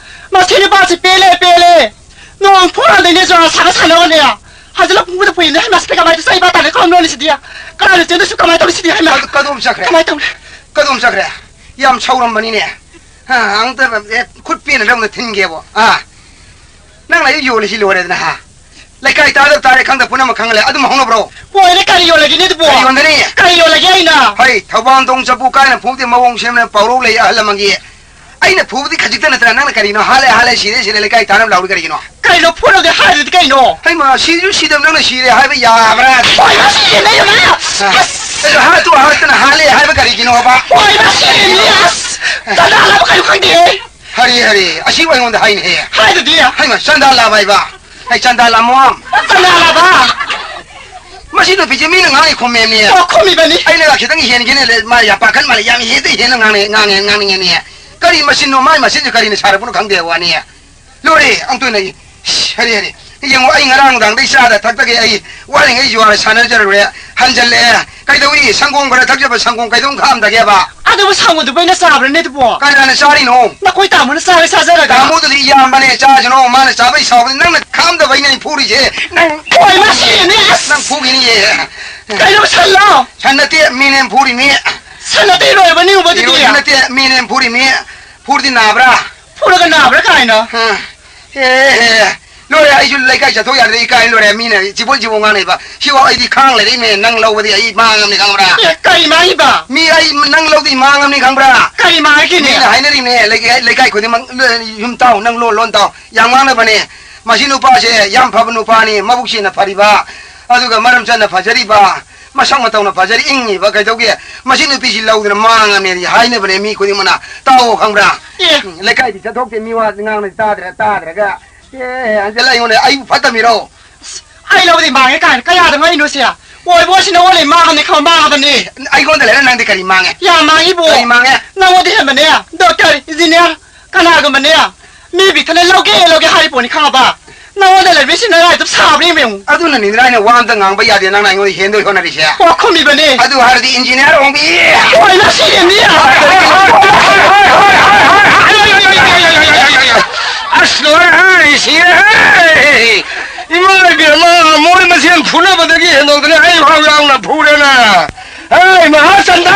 ꯃꯁꯤ ꯅꯨꯄꯥꯁꯤ ꯄꯦꯜꯂꯦ, ꯄꯦꯜꯂꯦ! ꯅꯣꯡ ꯐꯨꯔꯗꯩꯅꯦ ꯖ꯭ꯋꯥꯔ ꯁꯥꯒ ꯁꯥꯟꯅꯕꯅꯦ꯫ ꯍꯧꯖꯤꯛꯅ ꯄꯨꯡꯕꯗ ꯄꯨꯏꯅꯦ꯫ ꯍꯩꯃꯥ, ꯁꯤꯗꯤ ꯀꯃꯥꯏ ꯇꯧ-, ꯆꯩ ꯄꯥ ꯇꯥꯔꯦ, ꯀꯣꯟ ꯂꯣꯜꯂꯤꯁꯤꯗꯤ꯫ ꯀꯅꯥꯅ ꯆꯦꯟꯗꯣꯏꯁꯨ? ꯀꯃꯥꯏ ꯇꯧꯅꯤ ꯁꯤꯗꯤ? ꯍꯩꯃꯥ! ꯀꯗꯣꯝ ꯆꯠꯈ꯭ꯔꯦ? ꯀꯃꯥꯏ ꯇꯧꯅꯤ? ꯀꯗꯣꯝ ꯆꯠꯈ꯭ꯔꯦ? ꯌꯥꯝ ꯁꯥꯎꯔꯝꯕꯅꯤꯅꯦ꯫ ꯍꯥ, ꯑꯃꯨꯛꯇ, ꯑꯦ, ꯈꯨꯠ ꯄꯦꯟꯅ ꯅꯪꯅ ꯊꯤꯟꯒꯦꯕꯣ꯫ ꯑꯥ, ꯅꯪꯅ ꯑꯩ ꯌꯣꯜꯂꯤꯁꯤ ꯂꯣꯏꯔꯦꯗꯅ, ꯍꯥ? ꯂꯩꯀꯥꯏ ꯇꯥꯗꯕ ꯇꯥꯔꯦ, ꯈꯪꯗ ꯄꯨꯝꯅꯃꯛ ꯈꯪꯍꯜꯂꯦ꯫ ꯑꯗꯨꯝ ꯍꯧꯅꯕ꯭ꯔꯣ? ꯍꯣꯏꯅꯦ, ꯀꯔꯤ ꯌꯣꯜꯂꯒꯦꯅꯦ ꯑꯗꯨꯕꯣ? ꯀꯔꯤ ꯌꯣꯟꯒꯅꯤ? ꯀꯔꯤ ꯌꯣꯜꯂꯒꯦ ꯑꯩꯅ? ꯍꯩ, ꯊꯧꯕꯥꯟꯗꯣꯡ ꯆꯐꯨ ꯀꯥꯏꯅ ꯐꯨꯗꯦ, ꯃꯑꯣꯡ ꯁꯦꯝꯅ ꯄꯥꯎꯔꯧ ꯂꯩ ꯑꯍꯜ ꯂꯃꯟꯒꯤ꯫ ꯑꯩꯅ ꯐꯨꯕꯗꯤ ꯈꯖꯤꯛꯇ ꯅꯠꯇ꯭ꯔꯥ, ꯅꯪꯅ ꯀꯔꯤꯅꯣ? ꯍꯥꯂꯦ, ꯍꯥꯂꯦ, ꯁꯤꯔꯦ, ꯁꯤꯔꯦ, ꯂꯩꯀꯥꯏ ꯇꯥꯅꯕ ꯂꯥꯎꯔꯤ ꯀꯔꯤꯒꯤꯅꯣ? ꯀꯩꯅꯣ ꯐꯨꯔꯗꯤ ꯍꯥꯏꯔꯗꯤ ꯀꯩꯅꯣ? ꯍꯩꯃꯥ, ꯁꯤꯁꯨ ꯁꯤꯗꯕ ꯅꯪꯅ ꯁꯤꯔꯦ ꯍꯥꯏꯕ ꯌꯥꯕ꯭ꯔꯥ? ꯍꯣꯏ, ꯃꯥ ꯁꯤꯔꯦ, ꯂꯩꯔꯝꯃꯦ꯫ ꯑ, ꯑꯁ! ꯑꯗꯣ ꯍꯥꯠꯇꯨ ꯍꯥꯠꯇꯅ ꯍꯥꯂꯦ ꯍꯥꯏꯕ ꯀꯔꯤꯒꯤꯅꯣꯕ? ꯍꯣꯏ, ꯃꯥ ꯁꯤꯔꯦ, ꯃꯤ, ꯑꯁ! ꯆꯥꯅꯕ ꯀꯩꯅꯣ ꯈꯪꯗꯦꯍꯦ꯫ ꯍꯔꯦ, ꯍꯔꯦ, ꯑꯁꯤꯕꯨ ꯑꯩꯉꯣꯟꯗ ꯍꯥꯏꯅꯦꯍꯦ꯫ ꯍꯥꯏꯗꯨꯗꯤ꯫ ꯍꯩꯃꯥ, ꯆꯥꯟꯗꯥ ꯂꯥꯕ ꯍꯥꯏꯕ꯫ ꯑꯩ ꯆꯥꯟꯗꯥ ꯂꯥꯃꯣ꯫ ꯆꯥꯟꯗꯥ ꯂꯥꯕ꯫ ꯃꯁꯤ ꯅꯨꯄꯤꯁꯦ ꯃꯤꯅ ꯉꯥꯡꯉꯤ ꯈꯨꯝꯃꯦꯕꯅꯦ꯫ ꯑꯣ, ꯈꯨꯝꯃꯤꯕꯅꯤ꯫ ꯑꯩꯅꯒ ꯈꯤꯇꯪ ꯍꯦꯟꯒꯦꯅꯦ, ꯃꯥ ꯌꯥꯝ ꯄꯥꯈꯠ ꯃꯥꯜꯂꯦ, ꯌꯥꯝ ꯍꯦꯟꯗ ꯍꯦꯟꯅ ꯉꯥꯡꯅꯤꯡ-, ꯉꯥꯡꯅꯤꯡ-, ꯉꯥꯡꯅꯤꯡꯉꯦꯅꯦ꯫ ꯀꯔꯤ ꯃꯆꯤꯟꯅꯣ, ꯃꯥꯏ ꯃꯆꯤꯟꯁꯦ ꯀꯔꯤꯅ ꯁꯥꯔꯛꯄꯅꯣ ꯈꯪꯗꯦ ꯋꯥꯅꯤ꯫ ꯂꯣꯏꯔꯦ, ꯑꯃꯨꯛꯇꯣꯏꯅ ꯑꯩ, ꯏꯁ, ꯍꯔꯦ, ꯍꯔꯦ꯫ ꯌꯦꯡꯉꯣ, ꯑꯩ ꯉꯔꯥꯡ ꯅꯨꯡꯗꯥꯡꯗꯩ ꯆꯥꯗ ꯊꯛꯇꯒꯩ ꯑꯩ ꯋꯥꯔꯤꯉꯩ ꯖꯨꯋꯥꯔ ꯁꯥꯟꯅꯖꯔꯨꯔꯦ, ꯍꯟꯖꯜꯂꯛꯑꯦ꯫ ꯀꯩꯗꯧꯏ? ꯁꯪꯒꯣꯝ ꯈꯔ ꯊꯛꯆꯕ, ꯁꯪꯒꯣꯝ ꯀꯩꯗꯧ ꯈꯥꯝꯗꯒꯦꯕ? ꯑꯗꯨꯕꯨ ꯁꯪꯒꯣꯝꯗꯨꯕꯨ ꯑꯩꯅ ꯆꯥꯕ꯭ꯔꯅꯦ ꯑꯗꯨꯕꯣ? ꯀꯅꯥꯅ ꯆꯥꯔꯤꯅꯣ? ꯅꯈꯣꯏ ꯇꯥꯃꯣꯅ ꯆꯥꯔꯦ ꯆꯥꯖꯔꯒ꯫ ꯇꯥꯃꯣꯗꯨꯗꯤ ꯏꯌꯥꯝꯕꯅꯦ, ꯆꯥꯁꯅꯣ, ꯃꯥꯅ ꯆꯥꯕꯩ ꯁꯥꯎꯕꯅꯤ, ꯅꯪꯅ ꯈꯥꯝꯗꯕꯩꯅꯦ ꯑꯩ ꯐꯨꯔꯤꯁꯦ꯫ ꯅꯪ ꯍꯣꯏ, ꯃꯥ ꯁꯤꯔꯦꯅꯦ, ꯑꯁ! ꯅꯪ ꯐꯨꯈꯤꯅꯤꯌꯦ꯫ ꯀꯩꯅꯣ, ꯁꯜꯂꯣ? ꯁꯟ ꯅꯠꯇꯦ, ꯃꯤꯅꯦ ꯐꯨꯔꯤꯅꯤ꯫ ꯁꯟ ꯑꯇꯩ ꯂꯣꯏꯔꯕꯅꯤ ꯎꯕꯗꯨꯗꯤ꯫ ꯏꯔꯣꯏꯕ ꯅꯠꯇꯦ, ꯃꯤꯅꯦ ꯐꯨꯔꯤ ꯃꯤ꯫ ꯐꯨꯔꯗꯤ ꯅꯥꯕ꯭ꯔꯥ? ꯐꯨꯔꯒ ꯅꯥꯕ꯭ꯔꯥ ꯀꯥꯏꯅ? ꯑ, ꯑꯦ, ꯑꯦ, ꯂꯣꯏꯔꯦ, ꯑꯩꯁꯨ ꯂꯩꯀꯥꯏ ꯆꯠꯊꯣꯛ ꯌꯥꯗ꯭ꯔꯦ, ꯏꯀꯥꯏ ꯂꯣꯏꯔꯦ꯫ ꯃꯤꯅ ꯆꯤꯕꯣꯟ ꯆꯤꯕꯣꯟ ꯉꯥꯡꯅꯩꯕ꯫ ꯁꯤꯐꯥꯎ ꯑꯩꯗꯤ ꯈꯥꯡ ꯂꯩꯔꯛꯏꯃꯦ, ꯅꯪ ꯂꯧꯕꯗꯤ ꯑꯩ ꯃꯥꯡꯉꯝꯅꯤ ꯈꯪꯕ꯭ꯔꯥ? ꯑꯦ, ꯀꯔꯤ ꯃꯥꯡꯉꯤꯕ? ꯃꯤ ꯑꯩ ꯅꯪ ꯂꯧꯗꯤ ꯃꯥꯡꯉꯝꯅꯤ ꯈꯪꯕ꯭ꯔꯥ? ꯀꯔꯤ ꯃꯥꯡꯉꯤꯅꯦ? ꯃꯤꯅ ꯍꯥꯏꯅꯔꯤꯅꯦ, ꯂꯩꯀꯥꯏ, ꯂꯩꯀꯥꯏ ꯈꯨꯗꯤꯡꯃꯛ, ꯌꯨꯝ ꯇꯥꯎ, ꯅꯪ ꯂꯣꯟ ꯂꯣꯟ ꯇꯥꯎ꯫ ꯌꯥꯝ ꯉꯥꯡꯅꯕꯅꯦ꯫ ꯃꯁꯤ ꯅꯨꯄꯥꯁꯦ ꯌꯥꯝ ꯐꯕ ꯅꯨꯄꯥꯅꯤ, ꯃꯕꯨꯛ ꯁꯦꯡꯅ ꯐꯔꯤꯕ, ꯑꯗꯨꯒ ꯃꯔꯝ ꯆꯥꯅ ꯐꯖꯔꯤꯕ, ꯃꯁꯛ ꯃꯇꯧꯅ ꯐꯖꯔꯤ, ꯏꯪꯉꯤꯕ, ꯀꯩꯗꯧꯒꯦ? ꯃꯁꯤ ꯅꯨꯄꯤꯁꯤ ꯂꯧꯗꯅ ꯃꯥꯡꯉꯝꯅꯦꯗꯤ ꯍꯥꯏꯅꯕꯅꯦ ꯃꯤ ꯈꯨꯗꯤꯡꯃꯛꯅ꯫ ꯇꯥꯎꯑꯣ ꯈꯪꯕ꯭ꯔꯥ? ꯑꯦ꯫ ꯎꯝ, ꯂꯩꯀꯥꯏꯗꯤ ꯆꯠꯊꯣꯛꯇꯦ, ꯃꯤ ꯋꯥ ꯉꯥꯡꯅ ꯇꯥꯗ꯭ꯔꯦ, ꯇꯥꯗ꯭ꯔꯒ꯫ ꯑꯦ, ꯑꯪꯀꯜ, ꯑꯩꯉꯣꯟꯗ ꯑꯩꯕꯨ ꯐꯠꯇꯕꯤꯔꯣ? ꯑꯩ ꯂꯧꯗꯤ ꯃꯥꯡꯉꯦ ꯀꯥꯏꯅ ꯀꯌꯥꯗ ꯉꯛꯏꯅꯣ ꯁꯦ? ꯑꯣꯏꯕꯣ, ꯁꯤꯅ ꯑꯣꯜꯂꯦ, ꯃꯥꯡꯉꯅꯤ ꯈꯪ ꯃꯥꯡꯉꯕꯅꯤ꯫ ꯑꯩꯉꯣꯟꯗ ꯂꯩꯔ ꯅꯪꯗꯤ ꯀꯔꯤ ꯃꯥꯡꯉꯦ? ꯌꯥꯝ ꯃꯥꯡꯉꯤꯕꯣ꯫ ꯀꯔꯤ ꯃꯥꯡꯉꯦ? ꯅꯪꯉꯣꯟꯗ ꯍꯦꯟꯕꯅꯦ, ꯗꯣꯛꯇꯔ, ꯏꯟꯖꯤꯅꯤꯌꯥꯔ, ꯀꯅꯥꯒꯨꯝꯕꯅꯦ, ꯃꯤ ꯕꯤꯛꯊꯅ ꯂꯧꯒꯦ, ꯂꯧꯒꯦ ꯍꯥꯏꯔꯤ ꯄꯣꯠꯅꯤ ꯈꯪꯉꯕ? ꯅꯪꯉꯣꯟꯗ ꯂꯩꯕꯁꯤ ꯅꯔꯥꯏꯗꯨ ꯁꯥꯕ꯭ꯔꯤ ꯌꯦꯡꯉꯨ꯫ ꯑꯗꯨꯅꯅꯤ ꯅꯔꯥꯏꯅ ꯋꯥ ꯑꯝꯇ ꯉꯥꯡꯕ ꯌꯥꯗꯦ, ꯅꯪꯅ ꯑꯩꯉꯣꯟꯗ ꯍꯦꯟꯗꯣꯏ ꯍꯣꯠꯅꯔꯤꯁꯦ꯫ ꯑꯣ, ꯈꯨꯝꯃꯤꯕꯅꯦ꯫ ꯑꯗꯨ ꯍꯥꯏꯔꯗꯤ ꯏꯟꯖꯤꯅꯤꯌꯥꯔ ꯑꯣꯡꯕꯤ꯫ ꯍꯣꯏ, ꯅꯁꯤꯅꯤ꯫ ꯑꯁ, ꯂꯣꯏꯔꯦ, ꯁꯤꯔꯦ꯫ ꯏꯃꯥ ꯏꯕꯦꯝꯃ, ꯃꯣꯏ ꯃꯁꯦꯟ ꯐꯨꯅꯕꯗꯒꯤ ꯍꯦꯟꯗꯣꯛꯇꯅ ꯑꯩ ꯐꯥꯎ ꯌꯥꯎꯅ ꯐꯨꯔꯦꯅ꯫ ꯍꯦ, ꯃꯍꯥꯆꯟꯗ!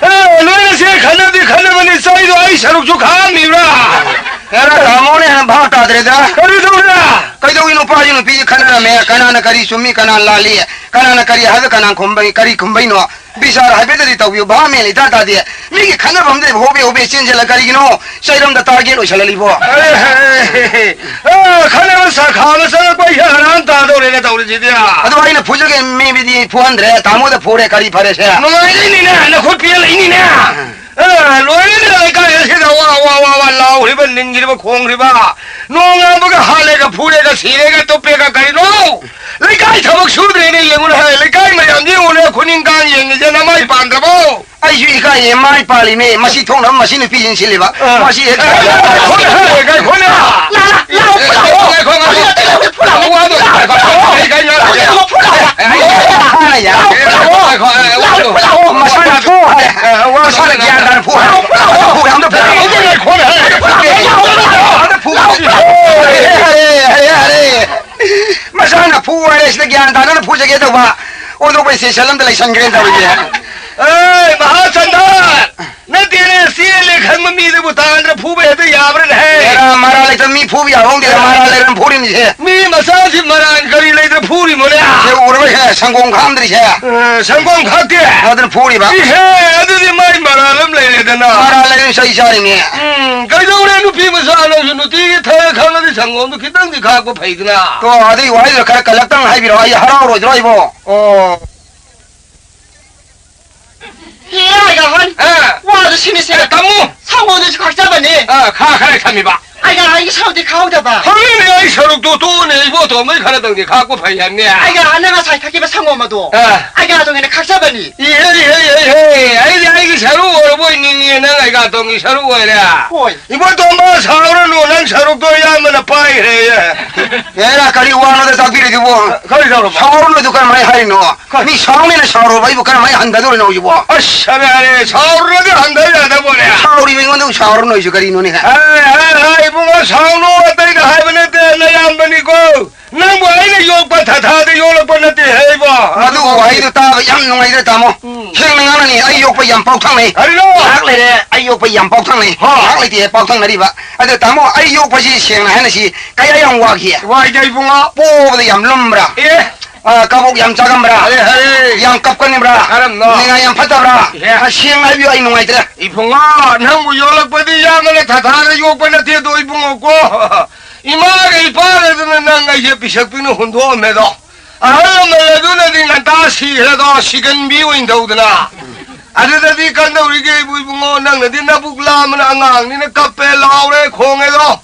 ꯍꯦ, ꯅꯣꯏꯅ ꯁꯤ ꯈꯟꯅꯗꯤ ꯈꯟꯅꯕꯅꯤ, ꯆꯩꯗꯣ ꯑꯩ ꯁꯔꯨꯛꯁꯨ ꯈꯥꯡꯉꯤꯕ꯭ꯔꯥ? ꯍꯦꯔꯥ, ꯇꯥꯃꯣꯅꯦ, ꯍꯦꯟꯅ ꯚꯥꯞ ꯇꯥꯗ꯭ꯔꯦꯗ꯫ ꯀꯔꯤ ꯇꯧꯔꯦ? ꯀꯩꯗꯧꯏ ꯅꯨꯄꯥꯁꯤ ꯅꯨꯄꯤꯁꯤ ꯈꯟꯅꯔꯝꯃꯦ, ꯀꯅꯥꯅ ꯀꯔꯤ ꯆꯨꯝꯃꯤ, ꯀꯅꯥꯅ ꯂꯥꯜꯂꯤ, ꯀꯅꯥꯅ ꯀꯔꯤ ꯍꯥꯏꯕ, ꯀꯅꯥꯅ ꯈꯨꯝꯕꯩ-, ꯀꯔꯤ ꯈꯨꯝꯕꯩꯅꯣ? ꯕꯤꯆꯥꯔ ꯍꯥꯏꯐꯦꯠꯇꯗꯤ ꯇꯧꯕꯤꯌꯨ, ꯚꯥꯞ ꯃꯦꯟ ꯏꯇꯥ ꯇꯥꯗꯦ꯫ ꯃꯤꯒꯤ ꯈꯟꯅꯐꯝꯗ ꯍꯣꯕꯦ ꯍꯣꯕꯦ ꯆꯦꯟꯁꯤꯜꯂ ꯀꯔꯤꯒꯤꯅꯣ? ꯆꯩꯔꯝꯗ ꯇꯥꯔꯒꯦꯠ ꯑꯣꯏꯁꯜꯍꯜꯂꯤꯕꯣ? ꯑꯦ, ꯈꯟꯅꯕ ꯁꯥꯈꯥ ꯑꯃ ꯆꯪꯉꯛꯄ ꯑꯩꯁꯦ ꯍꯔꯥꯟ ꯇꯥꯗꯧꯔꯦꯅꯦ ꯇꯧꯔꯤꯁꯤꯗꯤ꯫ ꯑꯗꯣ ꯑꯩꯅ ꯐꯨꯖꯒꯦ ꯃꯤꯕꯨꯗꯤ ꯐꯨꯍꯟꯗ꯭ꯔꯦ, ꯇꯥꯃꯣꯗ ꯐꯨꯔꯦ, ꯀꯔꯤ ꯐꯔꯦꯁꯦ? ꯅꯨꯡꯉꯥꯏꯔꯤꯅꯤꯅꯦ, ꯅꯈꯨꯠ ꯄꯦꯜꯂꯛꯏꯅꯤꯅꯦ꯫ ꯑꯦ, ꯂꯣꯏꯔꯦꯅꯦ, ꯂꯩꯀꯥꯏ ꯑꯁꯤꯗ ꯋꯥ, ꯋꯥ, ꯋꯥ, ꯋꯥ ꯂꯥꯎꯔꯤꯕ, ꯅꯤꯟꯈ꯭ꯔꯤꯕ, ꯈꯣꯡꯈ꯭ꯔꯤꯕ꯫ ꯅꯣꯡꯉꯥꯟꯕꯒ ꯍꯥꯠꯂꯦꯒ, ꯐꯨꯔꯦꯒ, ꯁꯤꯔꯦꯒ, ꯇꯨꯞꯄꯦꯒ, ꯀꯔꯤꯅꯣ? ꯂꯩꯀꯥꯏ ꯊꯕꯛ ꯁꯨꯗ꯭ꯔꯦꯅꯦ, ꯌꯦꯡꯉꯨꯅꯦ, ꯍꯦ, ꯂꯩꯀꯥꯏ ꯃꯌꯥꯝꯁꯦ ꯌꯦꯡꯉꯨꯅꯦ, ꯈꯨꯅꯤꯡ ꯀꯥꯡ ꯌꯦꯡꯉꯤꯁꯦ ꯅꯃꯥꯏ ꯄꯥꯟꯗ꯭ꯔꯕꯣ? ꯑꯩꯁꯨ ꯏꯀꯥꯏꯌꯦ, ꯃꯥꯏ ꯄꯥꯜꯂꯤꯃꯦ꯫ ꯃꯁꯤ ꯊꯣꯛꯅꯕ ꯃꯁꯤ ꯅꯨꯄꯤꯁꯤꯅ ꯁꯤꯜꯂꯤꯕ꯫ ꯑ꯫ ꯃꯁꯤ ꯍꯦꯛ ꯑꯦ, ꯉꯥꯏꯈꯣ, ꯉꯥꯏꯈꯣ, ꯉꯥꯏꯈꯣ, ꯉꯥꯏꯈꯣ꯫ ꯂꯥꯛꯑꯣ, ꯂꯥꯛꯑꯣ, ꯉꯥꯏꯈꯣ, ꯉꯥꯏꯈꯣ, ꯉꯥꯏꯈꯣ꯫ ꯐꯨꯂꯥꯎ, ꯋꯥꯗꯣ ꯉꯥꯏꯈꯣ, ꯉꯥꯏꯈꯣ꯫ ꯑꯩ ꯀꯩꯅꯣ ꯂꯥꯛꯑꯣ, ꯐꯨꯂꯥꯎ꯫ ꯑꯦ, ꯑꯩ ꯉꯥꯏꯈꯣ, ꯉꯥꯏꯈꯣ, ꯑꯦ, ꯋꯥꯗꯣ ꯂꯥꯛꯑꯣ, ꯐꯨꯂꯥꯎ꯫ ꯃꯁꯥꯅ ꯐꯨ ꯍꯥꯏ꯫ ꯑꯦ, ꯋꯥꯗꯣ ꯃꯁꯥꯅ ꯒ꯭ꯌꯥꯟ ꯇꯥꯅ ꯐꯨ ꯍꯥꯏ꯫ ꯐꯨꯂꯥꯎ, ꯐꯨꯂꯥꯎ꯫ ꯐꯨ, ꯑꯝꯇ ꯐꯨ꯫ ꯉꯥꯏꯈꯣ, ꯉꯥꯏꯈꯣ, ꯉꯥꯏꯈꯣ꯫ ꯑꯝꯇ ꯐꯨ꯫ ꯂꯥꯛꯑꯣ, ꯐꯨꯂꯥꯎ꯫ ꯑꯔꯦ, ꯑꯔꯦ, ꯑꯔꯦ, ꯑꯔꯦ꯫ ꯃꯁꯥꯅ ꯐꯨ ꯍꯥꯏꯔꯦ, ꯁꯤꯗ ꯒ꯭ꯌꯥꯟ ꯇꯥꯅ ꯐꯨꯖꯒꯦ ꯇꯧꯕ꯫ ꯑꯣꯟꯊꯣꯛꯄ ꯁ꯭ꯇꯦꯁꯟ ꯑꯝꯗ ꯂꯩꯁꯟꯈ꯭ꯔꯦꯅ ꯇꯧꯔꯤꯁꯦ꯫ ꯑꯦ, ꯃꯍꯥꯆꯟꯗꯟ! ꯅꯠꯇꯦꯅꯦ, ꯆꯦꯜꯂꯦ ꯈꯟꯕ ꯃꯤꯗꯨꯕꯨ ꯇꯥꯟꯗ꯭ꯔ ꯐꯨꯕ ꯍꯦꯛꯇ ꯌꯥꯕ꯭ꯔꯅꯦꯍꯦ? ꯍꯦꯔꯥ, ꯃꯔꯥꯜ ꯂꯩꯇꯕ ꯃꯤ ꯐꯨꯕ ꯌꯥꯕ ꯍꯧꯅꯗꯦꯗ, ꯃꯔꯥꯜ ꯂꯩꯔꯝ ꯐꯨꯔꯤꯅꯤꯁꯦ꯫ ꯃꯤ ꯃꯆꯥꯁꯤ ꯃꯔꯥꯜ ꯀꯔꯤ ꯂꯩꯇ꯭ꯔ ꯐꯨꯔꯤꯃꯣꯅꯦ? ꯁꯦ ꯎꯔꯕ ꯍꯦ, ꯁꯪꯒꯣꯝ ꯈꯥꯛꯑꯝꯗ꯭ꯔꯤꯁꯦ꯫ ꯑ, ꯁꯪꯒꯣꯝ ꯈꯥꯛꯇꯦ? ꯑꯗꯨꯅ ꯐꯨꯔꯤꯕ꯫ ꯏꯍꯦ, ꯑꯗꯨꯗꯤ ꯃꯥꯏ ꯃꯔꯥꯜ ꯑꯃ ꯂꯩꯔꯦꯗꯅ꯫ ꯃꯔꯥꯜ ꯂꯩꯔꯝ ꯆꯩ ꯆꯥꯔꯤꯅꯦ꯫ ꯎꯝ, ꯀꯩꯗꯧꯔꯦ ꯅꯨꯄꯤ ꯃꯆꯥ ꯅꯪꯁꯨ ꯅꯨꯡꯇꯤꯒꯤ ꯊꯛꯑꯦ ꯈꯪꯉꯗꯤ ꯁꯪꯒꯣꯝꯗꯣ ꯈꯤꯇꯪꯗꯤ ꯈꯥꯛꯄ ꯐꯩꯗꯅ꯫ ꯇꯣ, ꯑꯗꯨꯒꯤ ꯋꯥꯍꯩꯗꯣ ꯈꯔ ꯀꯜꯂꯛꯇꯪ ꯍꯥꯏꯕꯤꯔꯣ, ꯑꯩ ꯍꯔꯥꯎꯔꯣꯏꯗ꯭ꯔꯣ ꯑꯩꯕꯣ? ꯑꯣ꯫ ꯍꯦ, ꯑꯩꯒ ꯍꯣꯟ꯫ ꯑ꯫ ꯋꯥꯗꯨ ꯁꯤꯃꯤꯁꯦ꯫ ꯑꯦ, ꯇꯥꯃꯣ꯫ ꯁꯪꯒꯣꯝꯗꯨꯁꯨ ꯈꯥꯛꯆꯕꯅꯦ꯫ ꯑ, ꯈꯥ ꯈꯔ ꯊꯝꯃꯤꯕ꯫ ꯑꯩꯒ ꯑꯩꯒꯤ ꯁꯔꯨꯛꯇꯤ ꯈꯥꯎꯗꯕ꯫ ꯈꯪꯉꯤꯅꯦ, ꯑꯩ ꯁꯔꯨꯛꯇꯣ ꯇꯣꯛꯑꯣꯅꯦ, ꯏꯕꯣꯇꯣꯟ, ꯑꯩ ꯈꯔꯗꯪꯗꯤ ꯈꯥꯛꯄ ꯐꯩ ꯍꯥꯏꯕꯅꯦ꯫ ꯑꯩꯒ ꯅꯪ ꯉꯁꯥꯏ ꯊꯛꯈꯤꯕ ꯁꯪꯒꯣꯝ ꯑꯗꯣ꯫ ꯑ꯫ ꯑꯩꯒ ꯑꯗꯨꯒꯤꯅꯦ ꯈꯥꯛꯆꯕꯅꯤ꯫ ꯏꯍꯦ, ꯏꯍꯦ, ꯏꯍꯦ, ꯏꯍꯦ, ꯑꯩꯗꯤ ꯑꯩꯒꯤ ꯁꯔꯨꯛ ꯑꯣꯏꯔꯕꯣꯏ ꯅꯤꯡꯉꯦ, ꯅꯪ ꯑꯩꯒꯥꯇꯣꯟꯒꯤ ꯁꯔꯨꯛ ꯑꯣꯏꯔꯦ꯫ ꯍꯣꯏ꯫ ꯏꯕꯣꯇꯣꯟꯕ, ꯁꯥꯎꯔꯅꯨ, ꯅꯪ ꯁꯔꯨꯛꯇꯣ ꯑꯌꯥꯝꯕꯅ ꯄꯥꯏꯈ꯭ꯔꯦ꯫ ꯑꯦꯔꯥ, ꯀꯔꯤ ꯋꯥꯅꯣꯗ ꯇꯥꯛꯄꯤꯔꯤꯗꯨꯕꯣ? ꯀꯔꯤ ꯇꯧꯔꯕ? ꯁꯥꯎꯔꯅꯨꯗꯨ ꯀꯔꯝꯍꯥꯏ ꯍꯥꯏꯔꯤꯅꯣ? ꯀꯔꯤ? ꯃꯤ ꯁꯥꯎꯅꯤꯅ ꯁꯥꯎꯔꯨꯕ ꯑꯩꯕꯨ ꯀꯔꯝꯍꯥꯏ ꯍꯟꯊꯗꯣꯔꯤꯅꯣ ꯍꯧꯖꯤꯛꯄꯣ? ꯑꯁ, ꯑꯔꯦ, ꯑꯔꯦ, ꯁꯥꯎꯔꯨꯔꯗꯤ ꯍꯟꯊ ꯌꯥꯗꯕꯣꯅꯦ꯫ ꯁꯥꯎꯔꯤꯕ ꯑꯩꯉꯣꯟꯗ ꯑꯃꯨꯛ ꯁꯥꯎꯔꯅꯨ ꯍꯥꯏꯁꯤ ꯀꯔꯤꯅꯣꯅꯦ? ꯑꯦ, ꯑꯦ, ꯑꯦ, ꯏꯕꯨꯡꯉꯣ, ꯁꯥꯎꯅꯨ, ꯑꯇꯩꯅ ꯍꯥꯏꯕ ꯅꯠꯇꯦ, ꯅꯌꯥꯝꯕꯅꯤꯀꯣ꯫ ꯅꯪꯕꯨ ꯑꯩꯅ ꯌꯣꯛꯄ ꯊꯥꯊꯥꯗ ꯌꯣꯛꯂꯛꯄ ꯅꯠꯇꯦ, ꯍꯦ, ꯏꯕꯣ꯫ ꯃꯗꯨ ꯋꯥꯍꯩꯗꯨ ꯇꯥꯕ ꯌꯥꯝ ꯅꯨꯡꯉꯥꯏꯖꯔꯦ, ꯇꯥꯃꯣ꯫ ꯎꯝ꯫ ꯁꯦꯡꯅ ꯉꯥꯡꯅꯅꯤ, ꯑꯩ ꯌꯣꯛꯄ ꯌꯥꯝ ꯄꯥꯎꯊꯪꯅꯩ꯫ ꯀꯔꯤꯅꯣ? ꯉꯥꯏꯍꯥꯛ ꯂꯩꯔꯦ, ꯑꯩ ꯌꯣꯛꯄ ꯌꯥꯝ ꯄꯥꯎꯊꯪꯅꯩ꯫ ꯍꯣ꯫ ꯉꯥꯏꯍꯥꯛ ꯂꯩꯇꯦ, ꯄꯥꯎꯊꯪꯅꯔꯤꯕ꯫ ꯑꯗꯣ, ꯇꯥꯃꯣ, ꯑꯩ ꯌꯣꯛꯄꯁꯤ ꯁꯦꯡꯅ ꯍꯥꯏꯅꯁꯤ, ꯀꯌꯥ ꯌꯥꯝ ꯋꯥꯈꯤ? ꯋꯥꯏꯗ, ꯏꯕꯨꯡꯉꯣ꯫ ꯄꯣꯕꯗ ꯌꯥꯝ ꯂꯨꯝꯕ꯭ꯔꯥ? ꯑꯦ꯫ ꯑ, ꯀꯕꯣꯛ ꯌꯥꯝ ꯆꯥꯒꯟꯕ꯭ꯔꯥ? ꯑꯔꯦ, ꯑꯔꯦ꯫ ꯌꯥꯝ ꯀꯞꯀꯟꯕ꯭ꯔꯥ? ꯀꯔꯝꯅꯣ? ꯅꯤꯡꯉꯥꯏ ꯌꯥꯝ ꯐꯠꯇꯕ꯭ꯔꯥ? ꯏꯍꯦ꯫ ꯑ, ꯁꯦꯡꯅ ꯍꯥꯏꯕꯤꯌꯨ, ꯑꯩ ꯅꯨꯡꯉꯥꯏꯇ꯭ꯔꯦ꯫ ꯏꯕꯨꯡꯉꯣ, ꯅꯪꯕꯨ ꯌꯣꯜꯂꯛꯄꯗꯤ ꯌꯥꯝꯅ ꯊꯥꯊꯥꯅ ꯌꯣꯛꯄ ꯅꯠꯇꯦꯗꯣ, ꯏꯕꯨꯡꯉꯣꯀꯣ꯫ ꯏꯃꯥꯒ ꯏꯄꯥꯒꯗꯨꯅ ꯅꯪ ꯑꯩꯁꯦ ꯄꯤꯁꯛ ꯄꯤꯛꯅ ꯍꯨꯟꯗꯣꯛꯑꯝꯃꯦꯗꯣ꯫ ꯑꯍꯜ ꯂꯃꯟ ꯑꯗꯨꯅꯗꯤ ꯉꯟꯇꯥ ꯁꯤꯈ꯭ꯔꯦꯗꯣ, ꯁꯤꯒꯟꯕꯤ ꯑꯣꯏꯅ ꯇꯧꯗꯅ꯫ ꯑꯗꯨꯗꯗꯤ ꯀꯝꯗꯧꯔꯤꯒꯦ, ꯏꯕꯨ ꯏꯕꯨꯡꯉꯣ, ꯅꯪꯅꯗꯤ ꯅꯕꯨꯛ ꯂꯥꯝꯕꯅ ꯑꯉꯥꯡꯅꯤꯅ ꯀꯞꯄꯦ, ꯂꯥꯎꯔꯦ, ꯈꯣꯡꯉꯦꯗꯣ꯫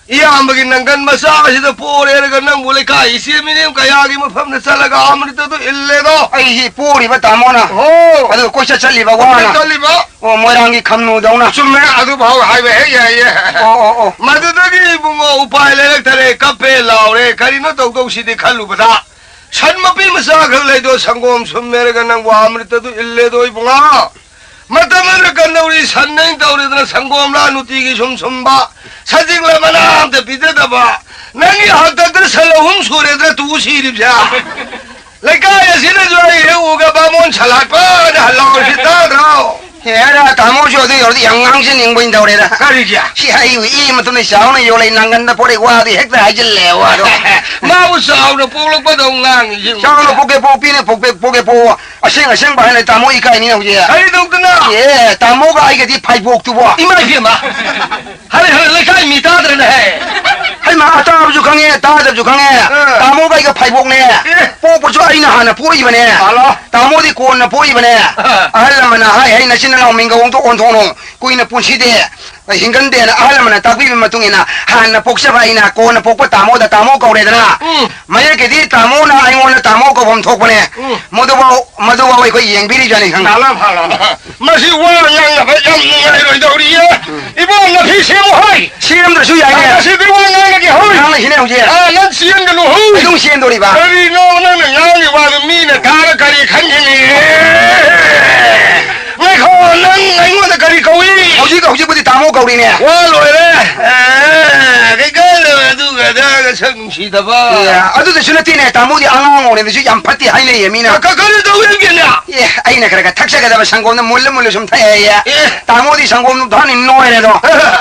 ꯏꯌꯥꯝꯕꯒꯤ ꯅꯪꯒꯟ ꯃꯆꯥ ꯑꯁꯤꯗ ꯄꯣꯔꯦ ꯍꯥꯏꯔꯒ ꯅꯪꯕꯨ ꯂꯩꯀꯥꯏ ꯏꯆꯦ ꯃꯤꯅꯦꯝ ꯀꯌꯥꯒꯤ ꯃꯐꯝꯗ ꯆꯠꯂꯒ ꯑꯃ꯭ꯔꯤꯇꯗꯨ ꯏꯜꯂꯦꯗꯣ꯫ ꯑꯩꯁꯤ ꯄꯣꯔꯤꯕ ꯇꯥꯃꯣꯅ꯫ ꯑꯣ꯫ ꯑꯗꯨ ꯀꯣꯏꯆꯠ ꯆꯠꯂꯤꯕ ꯋꯥꯅ꯫ ꯀꯣꯏꯆꯠ ꯆꯠꯂꯤꯕ꯫ ꯑꯣ, ꯃꯣꯏꯔꯥꯡꯒꯤ ꯈꯝꯅꯨꯗꯧꯅ꯫ ꯆꯨꯝꯃꯦ, ꯑꯗꯨꯐꯥꯎ ꯍꯥꯏꯕ ꯍꯦꯛ ꯌꯥꯏꯌꯦ꯫ ꯑꯣ, ꯑꯣ, ꯑꯣ꯫ ꯃꯗꯨꯗꯒꯤ ꯏꯕꯨꯡꯉꯣ ꯎꯄꯥꯏ ꯂꯩꯔꯛꯇꯔꯦ, ꯀꯞꯄꯦ ꯂꯥꯎꯔꯦ, ꯀꯔꯤꯅꯣ ꯇꯧꯗꯧꯁꯤꯗꯤ ꯈꯜꯂꯨꯕꯗ, ꯁꯟ ꯃꯄꯤ ꯃꯆꯥ ꯈꯛ ꯂꯩꯗꯣ, ꯁꯪꯒꯣꯝ ꯁꯨꯝꯃꯦꯔꯒ ꯅꯪꯕꯨ ꯑꯃ꯭ꯔꯤꯇꯗꯨ ꯏꯜꯂꯦꯗꯣ ꯏꯕꯨꯡꯉꯣ꯫ ꯃꯇꯝ ꯑꯗꯨꯗ ꯀꯝꯗꯧꯔꯤ, ꯁꯟ ꯅꯩꯅ ꯇꯧꯔꯤꯗꯅ ꯁꯪꯒꯣꯝꯂꯥ ꯅꯨꯡꯇꯤꯒꯤ ꯁꯨꯝ ꯁꯨꯝꯕ, ꯁꯖꯤꯛꯂ ꯃꯅꯥ ꯑꯝꯇ ꯄꯤꯖꯗꯕ, ꯅꯪꯒꯤ ꯍꯥꯛꯇꯛꯇ ꯁꯟ ꯑꯍꯨꯝ ꯁꯨꯔꯦꯗꯅ ꯇꯨ ꯁꯤꯔꯤꯕꯁꯦ꯫ ꯂꯩꯀꯥꯏ ꯑꯁꯤꯗꯁꯨ ꯑꯩ ꯍꯦꯛ ꯎꯒ ꯕꯥꯃꯣꯟ ꯁꯂꯥꯠꯄꯅ ꯍꯜꯂꯥꯎꯔꯤꯁꯤ ꯇꯥꯗ꯭ꯔꯣ? ꯍꯦꯔꯥ, ꯇꯥꯃꯣꯁꯨ ꯑꯗꯨ ꯌꯧꯔꯗꯤ ꯌꯥꯝ ꯉꯥꯡꯖꯅꯤꯡꯕ ꯏꯟꯗꯧꯔꯦꯗ꯫ ꯀꯔꯤꯒꯤ? ꯁꯤ ꯑꯩꯕꯨ ꯏ ꯃꯇꯨꯡꯗ ꯆꯥꯎꯅ ꯌꯣꯜꯂꯦ, ꯅꯪꯒꯟꯗ ꯄꯣꯔꯛꯏ ꯋꯥꯗꯤ ꯍꯦꯛꯇ ꯍꯥꯏꯖꯤꯜꯂꯦ ꯋꯥꯗꯣ꯫ ꯃꯥꯕꯨ ꯆꯥꯎꯅ ꯄꯣꯛꯂꯛꯄꯗꯧ ꯉꯥꯡꯉꯤꯁꯤ꯫ ꯆꯥꯎꯅ ꯄꯣꯛꯀꯦ ꯄꯣꯛꯄꯤꯅꯦ, ꯄꯣꯛꯄꯦ-, ꯄꯣꯛꯀꯦ ꯄꯣꯛꯑꯣ꯫ ꯑꯁꯦꯡ ꯑꯁꯦꯡꯕ ꯍꯥꯏꯅ ꯇꯥꯃꯣ ꯏꯀꯥꯏꯅꯤ ꯍꯧꯖꯤꯛ꯫ ꯀꯔꯤ ꯇꯧꯗꯅ? ꯑꯦ, ꯇꯥꯃꯣꯒ ꯑꯩꯒꯗꯤ ꯐꯥꯏꯕꯣꯛꯇꯨꯕꯣ꯫ ꯏꯃꯥ ꯏꯕꯦꯝꯃ! ꯍꯔꯦ ꯍꯔꯦ, ꯂꯩꯀꯥꯏ ꯃꯤ ꯇꯥꯗ꯭ꯔꯅꯦ ꯍꯦ? ꯍꯩꯃꯥ, ꯇꯥꯕꯁꯨ ꯈꯪꯉꯦ, ꯇꯥꯗꯕꯁꯨ ꯈꯪꯉꯦ꯫ ꯑꯥ꯫ ꯇꯥꯃꯣꯒ ꯑꯩꯒ ꯐꯥꯏꯕꯣꯛꯅꯦ꯫ ꯑꯦ꯫ ꯄꯣꯛꯄꯁꯨ ꯑꯩꯅ ꯍꯥꯟꯅ ꯄꯣꯛꯏꯕꯅꯦ꯫ ꯍꯜꯂꯣ꯫ ꯇꯥꯃꯣꯗꯤ ꯀꯣꯟꯅ ꯄꯣꯛꯏꯕꯅꯦ꯫ ꯑꯥ꯫ ꯑꯍꯜ ꯂꯃꯟꯅ ꯍꯥꯏ ꯍꯥꯏ ꯅꯆꯤꯟ ꯅꯅꯥꯎ ꯃꯤꯡꯒ ꯑꯣꯟꯊꯣꯛ ꯑꯣꯟꯊꯣꯛꯅꯨ꯫ ꯀꯨꯏꯅ ꯄꯨꯟꯁꯤꯗꯦ, ꯍꯤꯡꯒꯟꯗꯦꯅ ꯑꯍꯜ ꯂꯃꯟꯅ ꯇꯥꯛꯄꯤꯕꯒꯤ ꯃꯇꯨꯡ ꯏꯟꯅ ꯍꯥꯟꯅ ꯄꯣꯛꯆꯕ ꯑꯩꯅ ꯀꯣꯟꯅ ꯄꯣꯛꯄ ꯇꯥꯃꯣꯗ ꯇꯥꯃꯣ ꯀꯧꯔꯦꯗꯅ꯫ ꯎꯝ꯫ ꯃꯌꯦꯛꯀꯤꯗꯤ ꯇꯥꯃꯣꯅ ꯑꯩꯉꯣꯟꯗ ꯇꯥꯃꯣ ꯀꯧꯐꯝ ꯊꯣꯛꯄꯅꯦ꯫ ꯎꯝ꯫ ꯃꯗꯨꯐꯥꯎ, ꯃꯗꯨꯐꯥꯎ ꯑꯩꯈꯣꯏ ꯌꯦꯡꯕꯤꯔꯤꯕꯅꯤ ꯈꯪꯉꯦ꯫ ꯇꯥꯂꯥ ꯐꯥꯂꯥ꯫ ꯃꯁꯤ ꯋꯥ ꯉꯥꯡꯅꯕ ꯌꯥꯝ ꯅꯨꯡꯉꯥꯏꯔꯣꯏꯗꯧꯔꯤꯌꯦ꯫ ꯎꯝ꯫ ꯏꯕꯣ, ꯅꯐꯤ ꯁꯦꯝꯃꯨ ꯍꯣꯏ꯫ ꯁꯦꯝꯗ꯭ꯔꯁꯨ ꯌꯥꯏꯅꯦ꯫ ꯑꯥ, ꯉꯁꯤꯗꯤ ꯋꯥ ꯉꯥꯡꯅꯒꯦ ꯍꯣꯏ꯫ ꯉꯥꯡꯅꯁꯤꯅꯦ ꯍꯧꯖꯤꯛ꯫ ꯑꯥ, ꯅꯪ ꯆꯦꯟꯒꯅꯨ ꯍꯣꯏ꯫ ꯑꯩ ꯑꯗꯨꯝ ꯆꯦꯟꯗꯣꯔꯤꯕ꯫ ꯀꯔꯤꯅꯣ ꯅꯪꯅ ꯉꯥꯡꯉꯤ ꯋꯥꯗꯨ ꯃꯤꯅ ꯇꯥꯔ ꯀꯔꯤ ꯈꯟꯒꯅꯤ? ꯉꯥꯏꯈꯣ, ꯅꯪ ꯑꯩꯉꯣꯟꯗ ꯀꯔꯤ ꯀꯧꯏ? ꯍꯧꯖꯤꯛ, ꯍꯧꯖꯤꯛꯄꯨꯗꯤ ꯇꯥꯃꯣ ꯀꯧꯔꯤꯅꯦ꯫ ꯋꯥ ꯂꯣꯏꯔꯦ꯫ ꯑꯥ, ꯀꯩꯀꯥꯟꯗ ꯑꯗꯨꯒ ꯑꯗꯥꯒ ꯁꯛ ꯅꯨꯡꯁꯤꯗꯕ꯫ ꯑꯦ, ꯑꯗꯨꯗꯁꯨ ꯅꯠꯇꯦꯅꯦ, ꯇꯥꯃꯣꯗꯤ ꯑꯉꯥꯡ ꯑꯣꯏꯔꯤꯉꯩꯗꯁꯨ ꯌꯥꯝ ꯐꯠꯇꯦ ꯍꯥꯏꯅꯩꯌꯦ ꯃꯤꯅ꯫ ꯀ-, ꯀ-, ꯀꯔꯤ ꯇꯧꯋꯦꯒꯦꯅꯦ? ꯑꯦ, ꯑꯩꯅ ꯈꯔ ꯈꯔ ꯊꯛꯆꯒꯗꯕ ꯁꯪꯒꯣꯝꯗ ꯃꯨꯜꯂ ꯃꯨꯜꯂ ꯁꯨꯝ ꯊꯛꯑꯦꯌꯦ꯫ ꯑꯦ꯫ ꯇꯥꯃꯣꯗꯤ ꯁꯪꯒꯣꯝꯗꯣ ꯊꯛꯅꯤ ꯅꯣꯏꯔꯦꯗꯣ꯫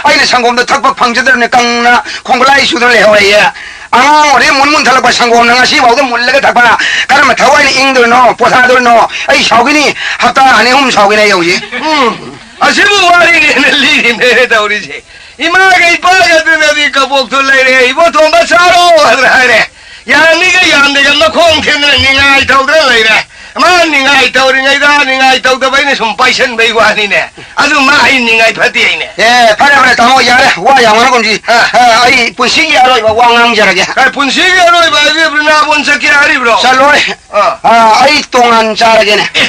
ꯑꯩꯅ ꯁꯪꯒꯣꯝꯗꯣ ꯊꯛꯄ ꯐꯪꯖꯗ꯭ꯔꯕꯅꯤꯅ ꯀꯪꯅ ꯈꯣꯡꯒꯂꯥꯏ ꯆꯨꯗꯅ ꯂꯩꯍꯧꯔꯦꯌꯦ꯫ ꯑꯉꯥꯡ ꯑꯣꯏꯔꯤ ꯃꯨꯟ ꯃꯨꯟ ꯊꯠꯂꯛꯄ ꯁꯪꯒꯣꯝꯅ ꯉꯁꯤꯐꯥꯎꯗ ꯃꯨꯜꯂꯒ ꯊꯛꯄ꯫ ꯀꯔꯝꯕ ꯊꯋꯥꯏꯅ ꯏꯪꯗꯣꯏꯅꯣ, ꯄꯣꯊꯥꯗꯣꯏꯅꯣ? ꯑꯩ ꯁꯥꯎꯈꯤꯅꯤ, ꯍꯞꯇꯥ ꯑꯅꯤ ꯑꯍꯨꯝ ꯁꯥꯎꯈꯤꯅꯤ ꯑꯩ ꯍꯧꯖꯤꯛ꯫ ꯎꯝ, ꯑꯁꯤꯕꯨ ꯋꯥꯔꯤꯅꯦꯅ ꯂꯤꯔꯤꯅꯦ ꯇꯧꯔꯤꯁꯦ꯫ ꯏꯃꯥꯒ ꯏꯄꯥꯒ ꯑꯗꯨꯅꯗꯤ ꯀꯕꯣꯛꯇꯨ ꯂꯩꯔꯦ, "ꯏꯕꯣ ꯇꯣꯝꯕ ꯆꯥꯔꯣ" ꯍꯥꯏꯗꯅ ꯍꯥꯏꯔꯦ꯫ ꯌꯥꯝꯃꯤꯒ ꯌꯥꯝꯗꯦꯒ ꯃꯈꯣꯡ ꯊꯦꯡꯗꯅ ꯅꯤꯡꯉꯥꯏ ꯇꯧꯗꯅ ꯂꯩꯔꯦ꯫ ꯃꯥ ꯅꯤꯡꯉꯥꯏ ꯇꯧꯔꯤꯉꯩꯗ ꯅꯤꯡꯉꯥꯏ ꯇꯧꯗꯕ ꯑꯩꯅ ꯁꯨꯝ ꯄꯥꯏꯁꯟꯕꯩ ꯋꯥꯅꯤꯅꯦ꯫ ꯑꯗꯨ ꯃꯥ ꯑꯩ ꯅꯤꯡꯉꯥꯏ ꯐꯠꯇꯦ ꯍꯥꯏꯅꯦ꯫ ꯑꯦ, ꯐꯔꯦ, ꯐꯔꯦ, ꯇꯥꯃꯣ, ꯌꯥꯔꯦ꯫ ꯋꯥ ꯌꯥꯝ ꯉꯥꯡꯒꯨꯝꯁꯤ꯫ ꯑꯥ꯫ ꯑꯥ, ꯑꯩ ꯄꯨꯟꯁꯤꯒꯤ ꯑꯔꯣꯏꯕ ꯋꯥ ꯉꯥꯡꯖꯔꯒꯦ꯫ ꯑꯦ, ꯄꯨꯟꯁꯤꯒꯤ ꯑꯔꯣꯏꯕ ꯍꯥꯏꯗꯤ ꯕ꯭ꯔꯤꯟꯗꯥꯕꯣꯟ ꯆꯠꯀꯦ ꯍꯥꯏꯔꯤꯕ꯭ꯔꯣ? ꯆꯠꯂꯣꯏ꯫ ꯑꯥ꯫ ꯑꯥ, ꯑꯩ ꯇꯣꯉꯥꯟ ꯆꯥꯔꯒꯦꯅꯦ꯫ ꯑꯦ,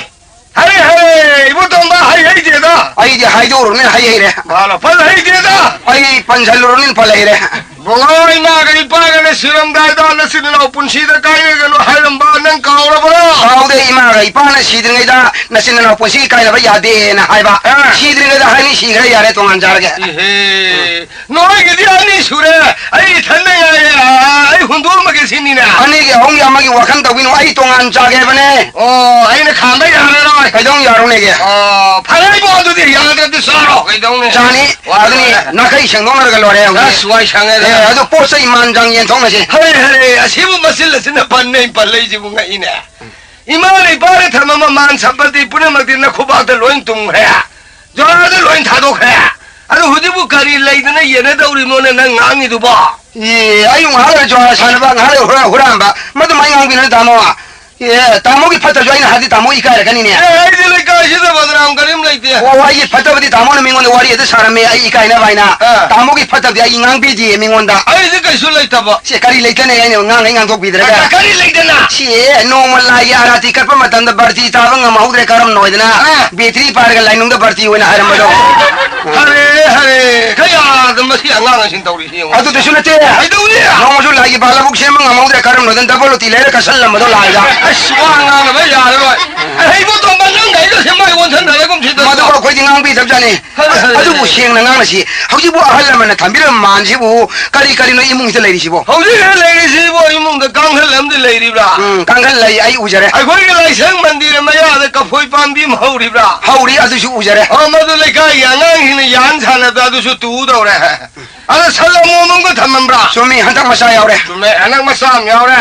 ꯍꯔꯦ, ꯍꯔꯦ, ꯏꯕꯣ ꯇꯣꯝꯕ, ꯍꯩ ꯍꯩꯗꯦꯗ꯫ ꯑꯩꯗꯤ ꯍꯥꯏꯗꯣꯛꯎꯔꯕꯅꯤꯅ ꯍꯩ ꯍꯩꯔꯦ꯫ ꯃꯥꯅ ꯐꯅ ꯍꯩꯇꯦꯗ꯫ ꯑꯩ ꯄꯟꯁꯜꯂꯨꯔꯕꯅꯤꯅ ꯐ ꯂꯩꯔꯦ꯫ ꯕꯣꯂꯣ, ꯏꯃꯥꯒ ꯏꯄꯥꯒꯅ ꯁꯤꯔꯝꯗꯥꯏꯗ ꯅꯆꯤꯟ ꯅꯅꯥꯎ ꯄꯨꯟꯁꯤꯗ ꯀꯥꯏꯅꯒꯅꯨ ꯍꯥꯏꯔꯝꯕ ꯅꯪ ꯀꯥꯎꯔꯕ꯭ꯔꯣ? ꯀꯥꯎꯗꯦ, ꯏꯃꯥꯒ ꯏꯄꯥꯅ ꯁꯤꯗ꯭ꯔꯤꯉꯩꯗ ꯅꯆꯤꯟ ꯅꯅꯥꯎ ꯄꯨꯟꯁꯤ ꯀꯥꯏꯅꯕ ꯌꯥꯗꯦꯅ ꯍꯥꯏꯕ꯫ ꯑꯥ꯫ ꯁꯤꯗ꯭ꯔꯤꯉꯩꯗ ꯍꯥꯏꯅꯤ, ꯁꯤꯈ꯭ꯔꯦ ꯌꯥꯔꯦ, ꯇꯣꯉꯥꯟ ꯆꯥꯔꯒꯦ꯫ ꯏꯍꯦ, ꯅꯣꯏꯒꯤꯗꯤ ꯑꯅꯤ ꯁꯨꯔꯦ, ꯑꯩ ꯏꯊꯟꯗ ꯉꯥꯏꯔꯦ, ꯑꯥ, ꯑꯩ ꯍꯨꯟꯗꯣꯛꯑꯝꯃꯒꯦ ꯁꯤꯅꯤꯅꯦ꯫ ꯑꯅꯤꯒꯤ ꯑꯍꯨꯝꯒꯤ ꯑꯃꯒꯤ ꯋꯥꯈꯜ ꯇꯧꯕꯤꯅꯨ, ꯑꯩ ꯇꯣꯉꯥꯟ ꯆꯥꯒꯦ ꯍꯥꯏꯕꯅꯦ꯫ ꯑꯣ, ꯑꯩꯅ ꯈꯥꯝꯕ ꯌꯥꯔꯔꯣꯏ꯫ ꯀꯩꯗꯧ ꯌꯥꯔꯣꯏꯅꯦꯒꯦ? ꯑꯣ, ꯐꯔꯦ ꯏꯕꯣ, ꯑꯗꯨꯗꯤ ꯌꯥꯗ꯭ꯔꯗꯤ ꯆꯥꯔꯣ, ꯀꯩꯗꯧꯅꯤ? ꯆꯥꯅꯤ꯫ ꯋꯥ ꯑꯗꯨꯅꯤ, ꯂꯣꯏꯔꯦ꯫ ꯅꯥꯈꯩ ꯁꯦꯡꯗꯣꯛꯅꯔꯒ ꯂꯣꯏꯔꯦ ꯍꯧꯖꯤꯛ꯫ ꯑꯁ, ꯋꯥꯏ ꯁꯪꯉꯦꯗ꯫ ꯑꯦ, ꯑꯗꯨ ꯄꯣꯠ ꯆꯩ ꯏꯃꯥꯟ ꯆꯥꯡ ꯌꯦꯟꯊꯣꯛꯅꯁꯤ꯫ ꯍꯔꯦ, ꯍꯔꯦ, ꯑꯁꯤꯕꯨ ꯃꯆꯤꯜ ꯑꯁꯤꯅ ꯄꯟꯅꯩ ꯄꯜꯂꯛꯏꯁꯤꯕꯨ ꯉꯛꯏꯅꯦ꯫ ꯏꯃꯥꯅ ꯏꯄꯥꯅ ꯊꯝꯃꯝꯕ ꯃꯥꯟ ꯁꯝꯄꯇꯤ ꯄꯨꯝꯅꯃꯛꯇꯤ ꯅꯈꯨꯕꯥꯛꯇ ꯂꯣꯏ ꯇꯨꯝꯈ꯭ꯔꯦ꯫ ꯖꯣꯔꯥꯗ ꯂꯣꯏ ꯊꯥꯗꯣꯛꯈ꯭ꯔꯦ꯫ ꯑꯗꯨ ꯍꯧꯖꯤꯛꯄꯨ ꯀꯔꯤ ꯂꯩꯗꯅ ꯌꯦꯟꯅꯗꯧꯔꯤꯕꯅꯣꯅꯦ ꯅꯪ ꯉꯥꯡꯉꯤꯗꯨꯕꯣ? ꯑꯦ, ꯑꯩ ꯉꯥꯏꯍꯥꯛ ꯂꯩꯔ ꯖꯣꯔꯥ ꯁꯥꯟꯅꯕ, ꯉꯥꯏꯍꯥꯛ ꯂꯩꯔ ꯍꯨꯔꯥ-, ꯍꯨꯔꯥꯟꯕ꯫ ꯃꯗꯨꯃꯥꯏ ꯉꯥꯡꯕꯤꯅꯨ ꯇꯥꯃꯣ꯫ ꯑꯦ, ꯇꯥꯃꯣꯒꯤ ꯐꯠꯇꯕꯁꯨ ꯑꯩꯅ ꯍꯥꯏꯗꯤ ꯇꯥꯃꯣ ꯏꯀꯥꯏꯔꯛꯀꯅꯤꯅꯦ꯫ ꯑꯦ, ꯑꯩꯗꯤ ꯂꯩꯀꯥꯏꯁꯤꯗ ꯕꯗꯅꯥꯝ ꯀꯔꯤꯝ ꯂꯩꯇꯦ꯫ ꯑꯣ, ꯑꯩꯒꯤ ꯐꯠꯇꯕꯗꯤ ꯇꯥꯃꯣꯅ ꯃꯤꯉꯣꯟꯗ ꯋꯥꯔꯤ ꯑꯗꯨ ꯁꯥꯔꯝꯃꯦ, ꯑꯩ ꯏꯀꯥꯏꯅꯕ ꯍꯥꯏꯅ꯫ ꯑꯥ꯫ ꯇꯥꯃꯣꯒꯤ ꯐꯠꯇꯕꯗꯤ ꯑꯩ ꯉꯥꯡꯕꯤꯗꯤꯌꯦ ꯃꯤꯉꯣꯟꯗ꯫ ꯑꯩꯗꯤ ꯀꯩꯁꯨ ꯂꯩꯇꯕ꯫ ꯁꯦ, ꯀꯔꯤ ꯂꯩꯇꯅꯦ ꯑꯩꯅ ꯉꯥꯡꯉꯩ ꯉꯥꯡꯊꯣꯛꯄꯤꯗ꯭ꯔꯒ? ꯀ-, ꯀꯔꯤ ꯂꯩꯇꯅ? ꯁꯤ ꯅꯣꯡꯃ ꯂꯥꯏꯒꯤ ꯑꯥꯔꯥꯇꯤ ꯀꯠꯄ ꯃꯇꯝꯗ ꯕꯥꯔꯇꯤ ꯇꯥꯕ ꯉꯝꯍꯧꯗ꯭ꯔꯦ, ꯀꯔꯝꯅ ꯑꯣꯏꯗꯅ? ꯑꯥ꯫ ꯕꯦꯇ꯭ꯔꯤ ꯄꯥꯏꯔꯒ ꯂꯥꯏꯅꯨꯡꯗ ꯕꯥꯔꯇꯤ ꯑꯣꯏꯅ ꯍꯥꯏꯔꯝꯕꯗꯣ꯫ ꯍꯔꯦ, ꯍꯔꯦ, ꯀꯌꯥꯗ ꯃꯁꯤ ꯑꯉꯥꯡ ꯑꯁꯤꯅ ꯇꯧꯔꯤꯁꯤ ꯌꯦꯡꯉꯨ꯫ ꯑꯗꯨꯗꯁꯨ ꯅꯠꯇꯦ꯫ ꯀꯩꯗꯧꯅꯤ? ꯅꯣꯡꯃꯁꯨ ꯂꯥꯏꯒꯤ ꯕꯥꯂꯕꯨꯛ ꯁꯦꯝꯕ ꯉꯝꯍꯧꯗ꯭ꯔꯦ, ꯀꯔꯝꯅ ꯑꯣꯏꯗꯅ ꯗꯕꯜ ꯂꯣꯇꯤ ꯂꯩꯔ ꯀꯠꯁꯜꯂꯝꯕꯗꯣ ꯂꯥꯏꯗ꯫ ꯑꯁ, ꯋꯥ ꯉꯥꯡꯅꯕ ꯌꯥꯔꯔꯣꯏ꯫ ꯑꯍꯩꯕ ꯇꯣꯝꯕ ꯅꯪ ꯒꯥꯔꯤꯗꯣ ꯁꯦꯝꯕ ꯑꯩꯉꯣꯟꯗ ꯁꯟꯗꯔꯒꯨꯝ ꯁꯤꯗ꯫ ꯃꯗꯨꯕꯨ ꯑꯩꯈꯣꯏꯗꯤ ꯉꯥꯡꯕꯤꯗꯕꯖꯥꯠꯅꯤ꯫ ꯍꯣꯏ, ꯍꯣꯏ, ꯑꯗꯨꯕꯨ ꯍꯣꯏ꯫ ꯁꯦꯡꯅ ꯉꯥꯡꯅꯁꯤ꯫ ꯍꯧꯖꯤꯛꯄꯨ ꯑꯍꯜ ꯂꯃꯟꯅ ꯊꯝꯕꯤꯔꯝꯕ ꯃꯥꯟꯁꯤꯕꯨ ꯀꯔꯤ ꯀꯔꯤꯅꯣ ꯏꯃꯨꯡꯁꯤꯗ ꯂꯩꯔꯤꯁꯤꯕꯣ? ꯍꯧꯖꯤꯛ ꯍꯦꯛ ꯂꯩꯔꯤꯁꯤꯕꯨ ꯏꯃꯨꯡꯗ ꯀꯥꯡꯈꯜ ꯑꯃꯗꯤ ꯂꯩꯔꯤꯕ꯭ꯔꯥ? ꯎꯝ, ꯀꯥꯡꯈꯜ ꯂꯩ, ꯑꯩ ꯎꯖꯔꯦ꯫ ꯑꯩꯈꯣꯏꯒꯤ ꯂꯥꯏꯁꯪ ꯃꯟꯗꯤꯔ ꯃꯌꯥꯗ ꯀꯐꯣꯏ ꯄꯥꯝꯕꯤ ꯑꯃ ꯍꯧꯔꯤꯕ꯭ꯔꯥ? ꯍꯧꯔꯤ, ꯑꯗꯨꯁꯨ ꯎꯖꯔꯦ꯫ ꯑꯣ, ꯃꯗꯨ ꯂꯩꯀꯥꯏꯒꯤ ꯑꯉꯥꯡꯁꯤꯡꯅ ꯌꯥꯟ ꯁꯥꯟꯅꯕꯗ ꯑꯗꯨꯁꯨ ꯇꯨꯗꯧꯔꯦ꯫ ꯑꯗ ꯁꯜ ꯑꯃꯣꯝ ꯑꯃꯒ ꯊꯝꯃꯝꯕ꯭ꯔꯥ? ꯆꯨꯝꯃꯤ, ꯍꯟꯗꯛ ꯃꯆꯥ ꯌꯥꯎꯔꯦ꯫ ꯆꯨꯝꯃꯦ, ꯍꯟꯗꯛ ꯃꯆꯥ ꯑꯃ ꯌꯥꯎꯔꯦ꯫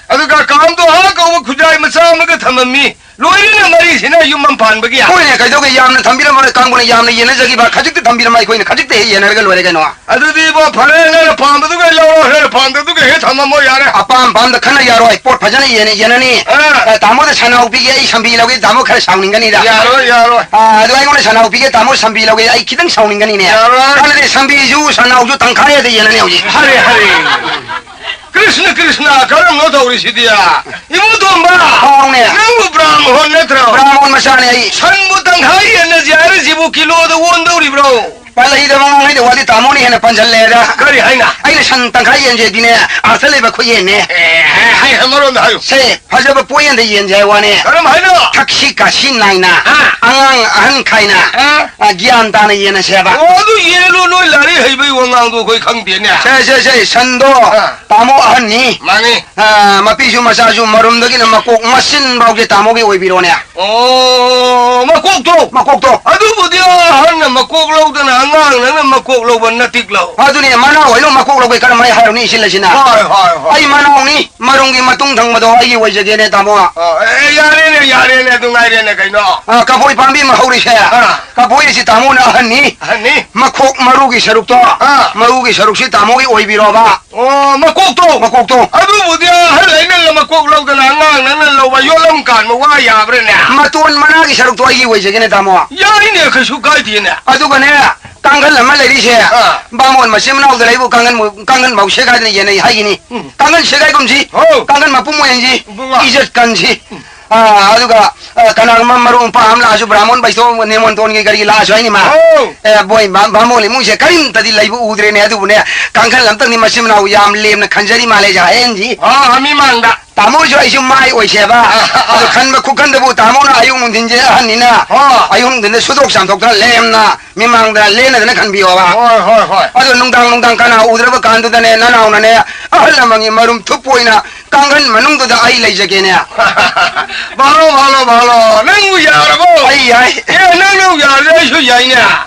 ꯑꯗꯨꯒ ꯀꯥꯝꯗꯣ ꯍꯥ ꯀꯧꯕ ꯈꯨꯖꯥꯏ ꯃꯆꯥ ꯑꯃꯒ ꯊꯝꯃꯝꯃꯤ꯫ ꯂꯣꯏꯔꯦꯅꯦ ꯃꯔꯤꯁꯤꯅ ꯌꯨꯝ ꯑꯃ ꯄꯥꯟꯕꯒꯤ꯫ ꯍꯣꯏꯅꯦ, ꯀꯩꯗꯧꯒꯦ ꯌꯥꯝꯅ ꯊꯝꯕꯤꯔꯝꯃꯔꯣꯏ, ꯀꯥꯡꯕꯨꯅ ꯌꯥꯝꯅ ꯌꯦꯟꯅꯖꯈꯤꯕ ꯈꯖꯤꯛꯇ ꯊꯝꯕꯤꯔꯝꯃ ꯑꯩꯈꯣꯏꯅ ꯈꯖꯤꯛꯇ ꯍꯦꯛ ꯌꯦꯟꯅꯔꯒ ꯂꯣꯏꯔꯦ ꯀꯩꯅꯣ꯫ ꯑꯗꯨꯗꯤ ꯏꯕꯣ ꯐꯔꯦ, ꯅꯪꯅ ꯄꯥꯝꯕꯗꯨꯒ ꯂꯧꯔꯣ, ꯅꯪꯅ ꯄꯥꯝꯗꯕꯗꯨꯒ ꯍꯦꯛ ꯊꯝꯃꯝꯃꯣ ꯌꯥꯔꯦ꯫ ꯑꯄꯥꯝ ꯄꯥꯝꯗ ꯈꯟꯅ ꯌꯥꯔꯣꯏ, ꯄꯣꯠ ꯐꯖꯅ ꯌꯦꯟꯅ ꯌꯦꯟꯅꯅꯤ꯫ ꯑꯥ꯫ ꯑ, ꯇꯥꯃꯣꯗ ꯁꯅꯥꯎ ꯄꯤꯒꯦ, ꯑꯩ ꯁꯝꯕꯤ ꯂꯧꯒꯦ, ꯇꯥꯃꯣ ꯈꯔ ꯁꯥꯎꯅꯤꯡꯒꯅꯤꯗ꯫ ꯌꯥꯔꯣꯏ, ꯌꯥꯔꯣꯏ꯫ ꯑ, ꯑꯗꯨ ꯑꯩꯉꯣꯟꯗ ꯁꯅꯥꯎ ꯄꯤꯒꯦ, ꯇꯥꯃꯣ ꯁꯝꯕꯤ ꯂꯧꯒꯦ, ꯑꯩ ꯈꯤꯇꯪ ꯁꯥꯎꯅꯤꯡꯒꯅꯤꯅꯦ꯫ ꯌꯥꯔꯣꯏ꯫ ꯑꯗꯨꯗꯤ ꯁꯝꯕꯤꯁꯨ ꯁꯅꯥꯎꯁꯨ ꯇꯪꯈꯥꯏ ꯍꯦꯛꯇ ꯌꯦꯟꯅꯅꯤ ꯍꯧꯖꯤꯛ꯫ ꯍꯔꯦ, ꯍꯔꯦ꯫ ꯀ꯭ꯔꯤꯁꯅ, ꯀ꯭ꯔꯤꯁꯅ, ꯀꯔꯝꯅꯣ ꯇꯧꯔꯤꯁꯤꯗꯤ? ꯏꯕꯨꯡ ꯇꯣꯝꯕ, ꯍꯥꯎꯅꯦ꯫ ꯅꯪꯕꯨ ꯕ꯭ꯔꯥꯝꯍꯣꯟ ꯅꯠꯇ꯭ꯔꯣ? ꯕ꯭ꯔꯥꯝꯍꯣꯟ ꯃꯆꯥꯅꯦ ꯑꯩ꯫ ꯁꯟꯕꯨ ꯇꯪꯈꯥꯏ ꯌꯦꯟꯅꯁꯤ ꯍꯥꯏꯔꯤꯁꯤꯕꯨ ꯀꯤꯂꯣꯗ ꯑꯣꯟꯗꯧꯔꯤꯕ꯭ꯔꯣ? ꯄꯜꯂꯛꯏꯗꯕ ꯉꯥꯡꯉꯩꯗ ꯋꯥꯗꯤ ꯇꯥꯃꯣꯅ ꯍꯦꯟꯅ ꯄꯟꯁꯤꯜꯂꯦꯗ꯫ ꯀꯔꯤ ꯍꯥꯏꯅ? ꯑꯩꯅ ꯁꯟ ꯇꯪꯈꯥꯏ ꯌꯦꯟꯁꯦꯗꯤꯅꯦ, ꯑꯥꯗ ꯂꯩꯕ ꯈꯨꯌꯦꯟꯅꯦ꯫ ꯑꯦ, ꯍꯥꯏ, ꯍꯥꯏ, ꯃꯔꯣꯟꯗ ꯍꯥꯏꯌꯨ꯫ ꯁꯦ, ꯐꯖꯕ ꯄꯣꯌꯦꯟꯗ ꯌꯦꯟꯁꯦ ꯍꯥꯏ ꯋꯥꯅꯦ꯫ ꯀꯔꯝ ꯍꯥꯏꯅ? ꯊꯛꯁꯤ ꯈꯥꯁꯤ ꯅꯥꯏꯅ, ꯑꯥ꯫ ꯑꯉꯥꯡ ꯑꯍꯟ ꯈꯥꯏꯅ, ꯑꯥ꯫ ꯑ, ꯒ꯭ꯌꯥꯟ ꯇꯥꯅ ꯌꯦꯟꯅꯁꯦ ꯍꯥꯏꯕ꯫ ꯑꯣ, ꯑꯗꯨ ꯌꯦꯜꯂꯣ, ꯅꯣꯏ ꯂꯥꯏꯔꯤꯛ ꯍꯩꯕꯩ ꯋꯥꯉꯥꯡꯗꯣ ꯑꯩꯈꯣꯏ ꯈꯪꯗꯦꯅꯦ꯫ ꯁꯦ, ꯁꯦ, ꯁꯦ, ꯁꯟꯗꯣ ꯑꯥ꯫ ꯇꯥꯃꯣ ꯑꯍꯟꯅꯤ꯫ ꯃꯥꯅꯤ꯫ ꯑ, ꯃꯄꯤꯁꯨ ꯃꯆꯥꯁꯨ ꯃꯔꯨꯝꯗꯒꯤꯅ ꯃꯀꯣꯛ ꯃꯆꯤꯟ ꯐꯥꯎꯁꯦ ꯇꯥꯃꯣꯒꯤ ꯑꯣꯏꯕꯤꯔꯣꯅꯦ꯫ ꯑꯣ, ꯃꯀꯣꯛꯇꯣ? ꯃꯀꯣꯛꯇꯣ꯫ ꯑꯗꯨꯕꯨꯗꯤ ꯑꯍꯟꯅ ꯃꯀꯣꯛ ꯂꯧꯗꯅ ꯑꯉꯥꯡ ꯅꯪꯅ ꯃꯀꯣꯛ ꯂꯧꯕ ꯅꯠꯇꯤꯛ ꯂꯧ꯫ ꯑꯗꯨꯅꯦ, ꯃꯅꯥꯎ ꯍꯣꯏꯅ ꯃꯀꯣꯛ ꯂꯧꯕꯩ ꯀꯔꯝ ꯍꯥꯏ ꯍꯥꯏꯔꯨꯅꯤ ꯏꯆꯤꯜ ꯑꯁꯤꯅ? ꯍꯣꯏ, ꯍꯣꯏ, ꯍꯣꯏ꯫ ꯑꯩ ꯃꯅꯥꯎꯅꯤ, ꯃꯔꯨꯝꯒꯤ ꯃꯇꯨꯡ ꯊꯪꯕꯗꯣ ꯑꯩꯒꯤ ꯑꯣꯏꯖꯒꯦꯅꯦ, ꯇꯥꯃꯣ꯫ ꯑꯣ, ꯑꯦ, ꯌꯥꯔꯦꯅꯦ, ꯌꯥꯔꯦꯅꯦ, ꯑꯗꯨ ꯉꯥꯏꯔꯦꯅꯦ ꯀꯩꯅꯣ꯫ ꯑ, ꯀꯐꯣꯏ ꯄꯥꯝꯕꯤ ꯑꯃ ꯍꯧꯔꯤꯁꯦ꯫ ꯑꯥ꯫ ꯀꯐꯣꯏ ꯑꯁꯤ ꯇꯥꯃꯣꯅ ꯑꯍꯟꯅꯤ꯫ ꯑꯍꯟꯅꯤ꯫ ꯃꯈꯣꯛ ꯃꯔꯨꯒꯤ ꯁꯔꯨꯛꯇꯣ, ꯑꯥ꯫ ꯃꯔꯨꯒꯤ ꯁꯔꯨꯛꯁꯤ ꯇꯥꯃꯣꯒꯤ ꯑꯣꯏꯕꯤꯔꯣꯕ꯫ ꯑꯣ, ꯃꯀꯣꯛꯇꯣ? ꯃꯀꯣꯛꯇꯣ꯫ ꯑꯗꯨꯕꯨꯗꯤ ꯑꯍꯜ ꯑꯩꯅ ꯃꯀꯣꯛ ꯂꯧꯗꯅ ꯑꯉꯥꯡ ꯅꯪꯅ ꯂꯧꯕ ꯌꯣꯠꯂꯝ ꯀꯥꯟꯕ ꯋꯥ ꯌꯥꯕ꯭ꯔꯥꯅꯦ? ꯃꯇꯣꯟ ꯃꯅꯥꯒꯤ ꯁꯔꯨꯛꯇꯣ ꯑꯩꯒꯤ ꯑꯣꯏꯖꯒꯦꯅꯦ, ꯇꯥꯃꯣ꯫ ꯌꯥꯏꯅꯦ, ꯀꯩꯁꯨ ꯀꯥꯏꯗꯦꯅꯦ꯫ ꯑꯗꯨꯒꯅꯦ, ꯀꯥꯡꯈꯜ ꯑꯃ ꯂꯩꯔꯤꯁꯦ, ꯑꯥ꯫ ꯕꯥꯃꯣꯟ ꯃꯆꯤꯟ ꯃꯅꯥꯎꯗ ꯂꯩꯕꯨ ꯀꯥꯡꯈꯟ ꯃꯨ-, ꯀꯥꯡꯈꯟ ꯃꯧ ꯁꯦꯒꯥꯏꯗꯅ ꯌꯦꯟꯅꯩ ꯍꯥꯏꯒꯤꯅꯤ꯫ ꯎꯝ꯫ ꯀꯥꯡꯈꯟ ꯁꯦꯒꯥꯏꯒꯨꯝꯁꯤ, ꯍꯣ꯫ ꯀꯥꯡꯈꯟ ꯃꯄꯨꯝ ꯑꯣꯏꯍꯟꯁꯤ, ꯏꯕꯨꯡꯉꯣ꯫ ꯏꯖꯠ ꯀꯟꯁꯤ꯫ ꯎꯝ꯫ ꯑꯥ, ꯑꯗꯨꯒ, ꯑꯥ, ꯀꯅꯥꯒꯨꯝꯕ ꯃꯔꯨꯞ ꯃꯄꯥꯡ ꯑꯃ ꯂꯥꯛꯑꯁꯨ, ꯕ꯭ꯔꯥꯍꯃꯣꯟ ꯕꯩꯁꯅꯣ ꯅꯦꯃꯣꯟꯇꯣꯟꯒꯤ ꯀꯔꯤꯒꯤ ꯂꯥꯛꯑꯁꯨ ꯍꯥꯏꯅꯤ ꯃꯥ꯫ ꯍꯣ꯫ ꯑꯦ, ꯕꯣꯏ, ꯕꯥ-, ꯕꯥꯃꯣꯟ ꯏꯃꯨꯡꯁꯦ ꯀꯔꯤꯝꯇꯗꯤ ꯂꯩꯕ ꯎꯗ꯭ꯔꯦꯅꯦ, ꯑꯗꯨꯕꯨꯅꯦ, ꯀꯥꯡꯈꯜ ꯑꯝꯇꯪꯗꯤ ꯃꯆꯤꯟ ꯃꯅꯥꯎ ꯌꯥꯝ ꯂꯦꯝꯅ ꯈꯟꯖꯔꯤ ꯃꯥꯜꯂꯦ, ꯍꯥꯏꯍꯟꯁꯤ꯫ ꯑꯥ, ꯃꯤꯃꯥꯡꯗ꯫ ꯇꯥꯃꯣꯁꯨ ꯑꯩꯁꯨ ꯃꯥꯏ ꯑꯣꯏꯁꯦꯕ꯫ ꯑꯗꯣ ꯈꯟꯕ ꯈꯨꯈꯟꯗꯕꯨ ꯇꯥꯃꯣꯅ ꯑꯌꯨꯛ ꯅꯨꯡꯊꯤꯟꯁꯦ ꯑꯍꯟꯅꯤꯅ꯫ ꯍꯣ꯫ ꯑꯌꯨꯛ ꯅꯨꯡꯊꯤꯟꯗ ꯁꯨꯗꯣꯛ ꯆꯥꯝꯊꯣꯛꯇꯅ ꯂꯦꯝꯅ ꯃꯤꯃꯥꯡꯗ ꯂꯦꯟꯅꯗꯅ ꯈꯟꯕꯤꯌꯣꯕ꯫ ꯍꯣꯏ, ꯍꯣꯏ, ꯍꯣꯏ꯫ ꯑꯗꯣ ꯅꯨꯡꯗꯥꯡ, ꯅꯨꯡꯗꯥꯡ ꯀꯅꯥ ꯎꯗ꯭ꯔꯕ ꯀꯥꯟꯗꯨꯗꯅꯦ, ꯅꯅꯥꯎꯅꯅꯦ, ꯑꯍꯜ ꯂꯃꯟꯒꯤ ꯃꯔꯨꯝ ꯊꯨꯞꯄ ꯑꯣꯏꯅ ꯀꯥꯡꯈꯟ ꯃꯅꯨꯡꯗꯨꯗ ꯑꯩ ꯂꯩꯖꯒꯦꯅꯦ꯫ ꯚꯥꯂꯣ, ꯚꯥꯂꯣ, ꯚꯥꯂꯣ, ꯅꯪꯕꯨ ꯌꯥꯔꯕꯣ? ꯑꯩ ꯌꯥꯏ꯫ ꯑꯦ, ꯅꯪꯅ ꯌꯥꯔꯗꯤ ꯑꯩꯁꯨ ꯌꯥꯏꯅꯦ꯫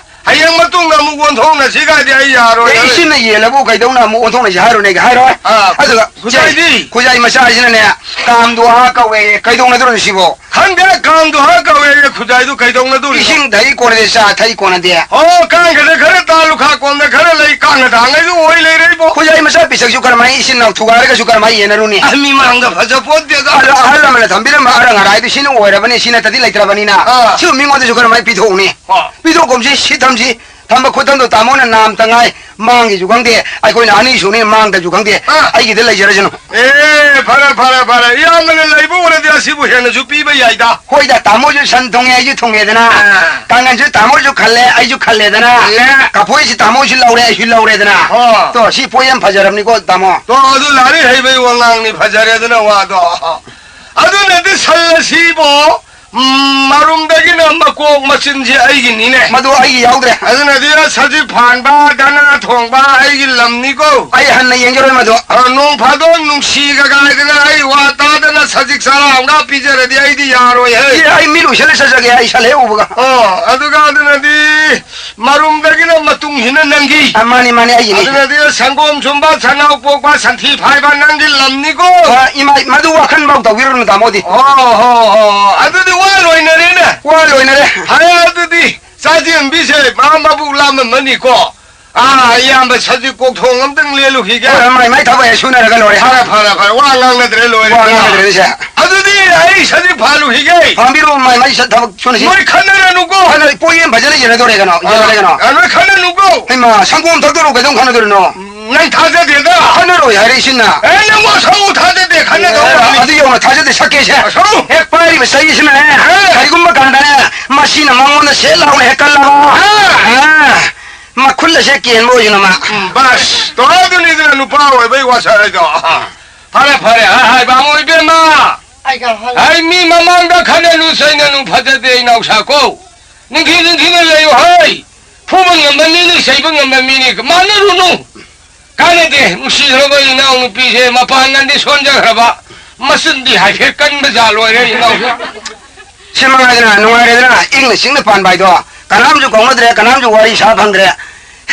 ꯍꯌꯦꯡ ꯃꯇꯨꯡꯗ ꯑꯃꯨꯛ ꯑꯣꯟꯊꯣꯛꯅꯁꯤ ꯀꯥꯏꯗꯤ ꯑꯩ ꯌꯥꯔꯣꯏ꯫ ꯑꯦ, ꯏꯆꯤꯟꯅ ꯌꯦꯜꯂꯕꯨ ꯀꯩꯗꯧꯅ ꯑꯃꯨꯛ ꯑꯣꯟꯊꯣꯛꯅꯁꯤ ꯍꯥꯏꯔꯨꯅꯦ? ꯍꯥꯏꯔꯣꯏ꯫ ꯑꯥ, ꯑꯗꯨꯒ ꯈꯨꯖꯥꯏꯗꯤ? ꯈꯨꯖꯥꯏ ꯃꯆꯥꯁꯤꯅꯅꯦ, ꯀꯥꯝꯗꯣ ꯍꯥ ꯀꯧꯋꯦ, ꯀꯩꯗꯧꯅꯗꯣꯏꯅꯣ ꯁꯤꯕꯣ? ꯈꯪꯗꯦ, ꯀꯥꯝꯗꯣ ꯍꯥ ꯀꯧꯋꯦ, ꯈꯨꯖꯥꯏꯗꯨ ꯀꯩꯗꯧꯅꯗꯣꯔꯤꯅꯣ? ꯏꯁꯤꯡ ꯊꯛꯏ ꯀꯣꯟꯅꯗꯦ, ꯆꯥ ꯊꯛꯏ ꯀꯣꯟꯅꯗꯦ꯫ ꯑꯣ, ꯀꯥꯡꯒꯗ ꯈꯔ ꯇꯥꯜꯂꯨ, ꯈꯥ ꯀꯣꯟꯗ ꯈꯔ ꯂꯩ, ꯀꯥꯡꯅ ꯊꯥꯡꯉꯩꯁꯨ ꯑꯣꯏ ꯂꯩꯔꯦ ꯏꯕꯣ꯫ ꯈꯨꯖꯥꯏ ꯃꯆꯥ ꯄꯤꯁꯛꯁꯨ ꯀꯔꯝꯍꯥꯏ ꯏꯆꯤꯟ ꯏꯅꯥꯎ ꯊꯨꯒꯥꯏꯔꯒꯁꯨ ꯀꯔꯝꯍꯥꯏ ꯌꯦꯟꯅꯔꯨꯅꯤ? ꯑ, ꯃꯤꯃꯥꯡꯗ ꯐꯖ ꯄꯣꯠꯇꯦꯗ꯫ ꯑꯗꯣ ꯑꯍꯜ ꯂꯃꯟꯅ ꯊꯝꯕꯤꯔꯝꯕ ꯑꯔꯪ ꯑꯔꯥꯏꯗꯨ ꯁꯤꯅ ꯑꯣꯏꯔꯕꯅꯤ, ꯁꯤ ꯅꯠꯇꯗꯤ ꯂꯩꯇ꯭ꯔꯕꯅꯤꯅ, ꯑꯥ꯫ ꯁꯤꯕꯨ ꯃꯤꯉꯣꯟꯗꯁꯨ ꯀꯔꯝꯍꯥꯏ ꯄꯤꯊꯣꯛꯎꯅꯤ? ꯑꯥ꯫ ꯄꯤꯊꯣꯛꯀꯨꯝꯁꯤ, ꯁꯤ ꯊꯝꯁꯤ, ꯊꯝꯕ ꯈꯨꯠꯊꯝꯗꯣ ꯇꯥꯃꯣꯅ ꯅꯥꯝꯇ ꯉꯥꯏ, ꯃꯥꯡꯒꯤꯁꯨ ꯈꯪꯗꯦ, ꯑꯩꯈꯣꯏꯅ ꯑꯅꯤ ꯁꯨꯅꯤ ꯃꯥꯡꯗꯁꯨ ꯈꯪꯗꯦ꯫ ꯑꯥ꯫ ꯑꯩꯒꯤꯗ ꯂꯩꯖꯔꯁꯅꯨ꯫ ꯑꯦ, ꯐꯔꯦ, ꯐꯔꯦ, ꯐꯔꯦ꯫ ꯏꯌꯥꯝꯕꯅ ꯂꯩꯕ ꯑꯣꯏꯔꯗꯤ ꯑꯁꯤꯕꯨ ꯍꯦꯟꯅꯁꯨ ꯄꯤꯕ ꯌꯥꯏꯗ꯫ ꯍꯣꯏꯗ, ꯇꯥꯃꯣꯁꯨ ꯁꯟ ꯊꯣꯡꯉꯦ, ꯑꯩꯁꯨ ꯊꯣꯡꯉꯦꯗꯅ꯫ ꯑꯥ꯫ ꯀꯥꯡꯉꯟꯁꯨ ꯇꯥꯃꯣꯁꯨ ꯈꯜꯂꯦ, ꯑꯩꯁꯨ ꯈꯜꯂꯦꯗꯅ꯫ ꯈꯜꯂꯦ꯫ ꯀꯐꯣꯏꯁꯨ ꯇꯥꯃꯣꯁꯨ ꯂꯧꯔꯦ, ꯑꯩꯁꯨ ꯂꯧꯔꯦꯗꯅ꯫ ꯑꯣ꯫ ꯇꯣ, ꯁꯤ ꯄꯣꯠ ꯌꯥꯝ ꯐꯖꯔꯕꯅꯤꯀꯣ, ꯇꯥꯃꯣ꯫ ꯇꯣ, ꯑꯗꯨ ꯂꯥꯏꯔꯤꯛ ꯍꯩꯕꯩ ꯋꯥꯉꯥꯡꯅꯤ, ꯐꯖꯔꯦꯗꯅ ꯋꯥꯗꯣ꯫ ꯑꯗꯨꯅꯗꯤ ꯁꯟ ꯑꯁꯤꯕꯣ ꯎꯝ, ꯃꯔꯨꯝꯗꯒꯤꯅ ꯃꯀꯣꯛ ꯃꯆꯤꯟꯁꯦ ꯑꯩꯒꯤꯅꯤꯅꯦ꯫ ꯃꯗꯨ ꯑꯩꯒꯤ ꯌꯥꯎꯗ꯭ꯔꯦ꯫ ꯑꯗꯨꯅꯗꯤ ꯁꯖꯤꯛ ꯐꯥꯟꯕ, ꯗꯅꯥ ꯊꯣꯡꯕ ꯑꯩꯒꯤ ꯂꯝꯅꯤꯀꯣ꯫ ꯑꯩ ꯍꯟꯅ ꯌꯦꯡꯖꯔꯣꯏ ꯃꯗꯨ꯫ ꯑ, ꯅꯣꯡ ꯐꯥꯗꯣꯛ ꯅꯨꯡꯁꯤꯒ ꯀꯥꯏꯗꯅ ꯑꯩ ꯋꯥ ꯇꯥꯗꯅ ꯁꯖꯤꯛ ꯆꯔꯥ ꯑꯃꯒ ꯄꯤꯖꯔꯗꯤ ꯑꯩꯗꯤ ꯌꯥꯔꯣꯏꯍꯦ꯫ ꯑꯦ, ꯑꯩ ꯃꯤꯠ ꯎꯏꯁꯜꯂ ꯆꯠꯆꯒꯦ, ꯑꯩ ꯁꯟ ꯍꯦꯛ ꯎꯕꯒ꯫ ꯑꯣ, ꯑꯗꯨꯒ ꯑꯗꯨꯅꯗꯤ ꯃꯔꯨꯝꯗꯒꯤꯅ ꯃꯇꯨꯡꯁꯤꯅ ꯅꯪꯒꯤ꯫ ꯑ, ꯃꯥꯅꯤ, ꯃꯥꯅꯤ, ꯑꯩꯒꯤꯅꯤ꯫ ꯑꯗꯨꯅꯗꯤ ꯁꯪꯒꯣꯝ ꯁꯨꯝꯕ, ꯁꯅꯥꯎ ꯄꯣꯛꯄ, ꯁꯟꯊꯤ ꯐꯥꯏꯕ ꯅꯪꯒꯤ ꯂꯝꯅꯤꯀꯣ꯫ ꯑ, ꯏꯃꯥ, ꯃꯗꯨ ꯋꯥꯈꯜ ꯐꯥꯎ ꯇꯧꯕꯤꯔꯨꯅꯨ, ꯇꯥꯃꯣꯗꯤ꯫ ꯑꯣ, ꯍꯣ, ꯍꯣ, ꯍꯣ꯫ ꯑꯗꯨꯗꯤ ꯋꯥ ꯂꯣꯏꯅꯔꯦꯅꯦ꯫ ꯋꯥ ꯂꯣꯏꯅꯔꯦ꯫ ꯐꯔꯦ, ꯑꯗꯨꯗꯤ ꯆꯥꯖꯦꯝꯕꯤꯁꯦ ꯃꯥ ꯃꯕꯨꯛ ꯂꯥꯝꯃꯝꯃꯅꯤꯀꯣ꯫ ꯑꯥ, ꯏꯌꯥꯝꯕ ꯁꯖꯤꯛ ꯀꯣꯛꯊꯣꯡ ꯑꯝꯇꯪ ꯂꯦꯜꯂꯨꯈꯤꯒꯦ꯫ ꯍꯣꯏ, ꯃꯥꯏ, ꯃꯥꯏ ꯊꯕꯛ ꯍꯦꯛ ꯁꯨꯅꯔꯒ ꯂꯣꯏꯔꯦ꯫ ꯐꯔꯦ, ꯐꯔꯦ, ꯐꯔꯦ꯫ ꯋꯥ ꯉꯥꯡꯅꯗ꯭ꯔꯦ, ꯂꯣꯏꯔꯦ꯫ ꯋꯥ ꯉꯥꯡꯅꯗ꯭ꯔꯦ, ꯏꯆꯦ꯫ ꯑꯗꯨꯗꯤ ꯑꯩ ꯁꯖꯤꯛ ꯐꯥꯜꯂꯨꯈꯤꯒꯦ꯫ ꯐꯥꯝꯕꯤꯔꯣ, ꯃꯥꯏ, ꯃꯥꯏ ꯁ-, ꯊꯕꯛ ꯁꯨꯅꯁꯤ꯫ ꯅꯣꯏ ꯈꯠꯅꯔꯅꯨꯀꯣ꯫ ꯈꯠꯅ-, ꯄꯣꯌꯦꯟ ꯐꯖꯅ ꯌꯦꯟꯅꯗꯣꯔꯦ ꯀꯩꯅꯣ, ꯌꯦꯟꯅꯔꯦ ꯀꯩꯅꯣ꯫ ꯑ, ꯅꯣꯏ ꯈꯠꯅꯅꯨꯀꯣ꯫ ꯍꯩꯃꯥ, ꯁꯪꯒꯣꯝ ꯊꯛꯇꯣꯔꯣ ꯀꯩꯗꯧ ꯈꯠꯅꯗꯣꯔꯤꯅꯣ? ꯎꯝ, ꯅꯪ ꯊꯥꯖꯗꯦꯗ꯫ ꯈꯠꯅꯔꯣꯏ ꯍꯥꯏꯔꯦ ꯏꯆꯤꯟꯅ꯫ ꯑꯦ, ꯅꯪ ꯋꯥꯁꯧ ꯊꯥꯖꯗꯦ, ꯈꯠꯅꯗꯧ ꯑꯦ, ꯃꯥꯜꯂꯤ꯫ ꯑꯗꯨ ꯌꯧꯅ ꯊꯥꯖꯗꯦ, ꯁꯛꯀꯦꯁꯦ꯫ ꯋꯥꯁꯧ꯫ ꯍꯦꯛ ꯄꯥꯏꯔꯤꯕ ꯆꯩꯁꯤꯅꯅꯦ, ꯑꯦ꯫ ꯀꯔꯤꯒꯨꯝꯕ ꯀꯥꯟꯗꯅꯦ, ꯃꯁꯤꯅ ꯃꯉꯣꯟꯗ ꯁꯦꯠ ꯂꯥꯎꯅ ꯍꯦꯛ ꯀꯜꯂꯕ꯫ ꯑꯦ꯫ ꯑꯦ꯫ ꯃꯈꯨꯜ ꯑꯁꯦ ꯀꯦꯟꯕ ꯑꯣꯏꯁꯅꯨ ꯃꯥ꯫ ꯎꯝ, ꯕꯁ, ꯇꯣ ꯑꯗꯨꯅꯤꯗꯅ ꯅꯨꯄꯥ ꯑꯣꯏꯕꯩ ꯋꯥꯁꯛ ꯍꯥꯏꯗꯣ꯫ ꯐꯔꯦ, ꯐꯔꯦ, ꯑ, ꯍꯥꯏꯕ ꯑꯃ ꯏꯕꯦꯝꯃ꯫ ꯑꯩꯒ ꯍꯜ- ꯑꯩ ꯃꯤ ꯃꯃꯥꯡꯗ ꯈꯠꯅꯅꯨ ꯆꯩꯅꯅꯨ ꯐꯖꯗꯦ ꯏꯅꯥꯎꯁꯥ ꯀꯣ꯫ ꯅꯤꯡꯊꯤ ꯅꯤꯡꯊꯤꯅ ꯂꯩꯌꯨ ꯍꯩ꯫ ꯐꯨꯕ ꯉꯝꯕ ꯃꯤꯅꯤ, ꯆꯩꯕ ꯉꯝꯕ ꯃꯤꯅꯤ꯫ ꯃꯥꯟꯅꯔꯨꯅꯨ꯫ ꯀꯥꯟꯅꯗꯦ, ꯅꯨꯡꯁꯤꯈ꯭ꯔꯕ ꯏꯅꯥꯎꯅꯨꯄꯤꯁꯦ ꯃꯄꯥꯡꯒꯜꯗꯤ ꯁꯣꯟꯖꯈ꯭ꯔꯕ, ꯃꯆꯤꯟꯗꯤ ꯍꯥꯏꯐꯦꯠ ꯀꯟꯕ ꯖꯥꯠ ꯑꯣꯏꯔꯦ ꯏꯅꯥꯎꯁꯦ꯫ ꯁꯤ ꯃꯉꯥꯏꯗꯅ, ꯅꯨꯡꯉꯥꯏꯔꯦꯗꯅ, ꯏꯪꯅ ꯆꯤꯛꯅ ꯄꯥꯟꯕ ꯍꯥꯏꯗꯣ꯫ ꯀꯅꯥꯝꯁꯨ ꯀꯧꯅꯗ꯭ꯔꯦ, ꯀꯅꯥꯝꯁꯨ ꯋꯥꯔꯤ ꯁꯥ ꯐꯪꯗ꯭ꯔꯦ꯫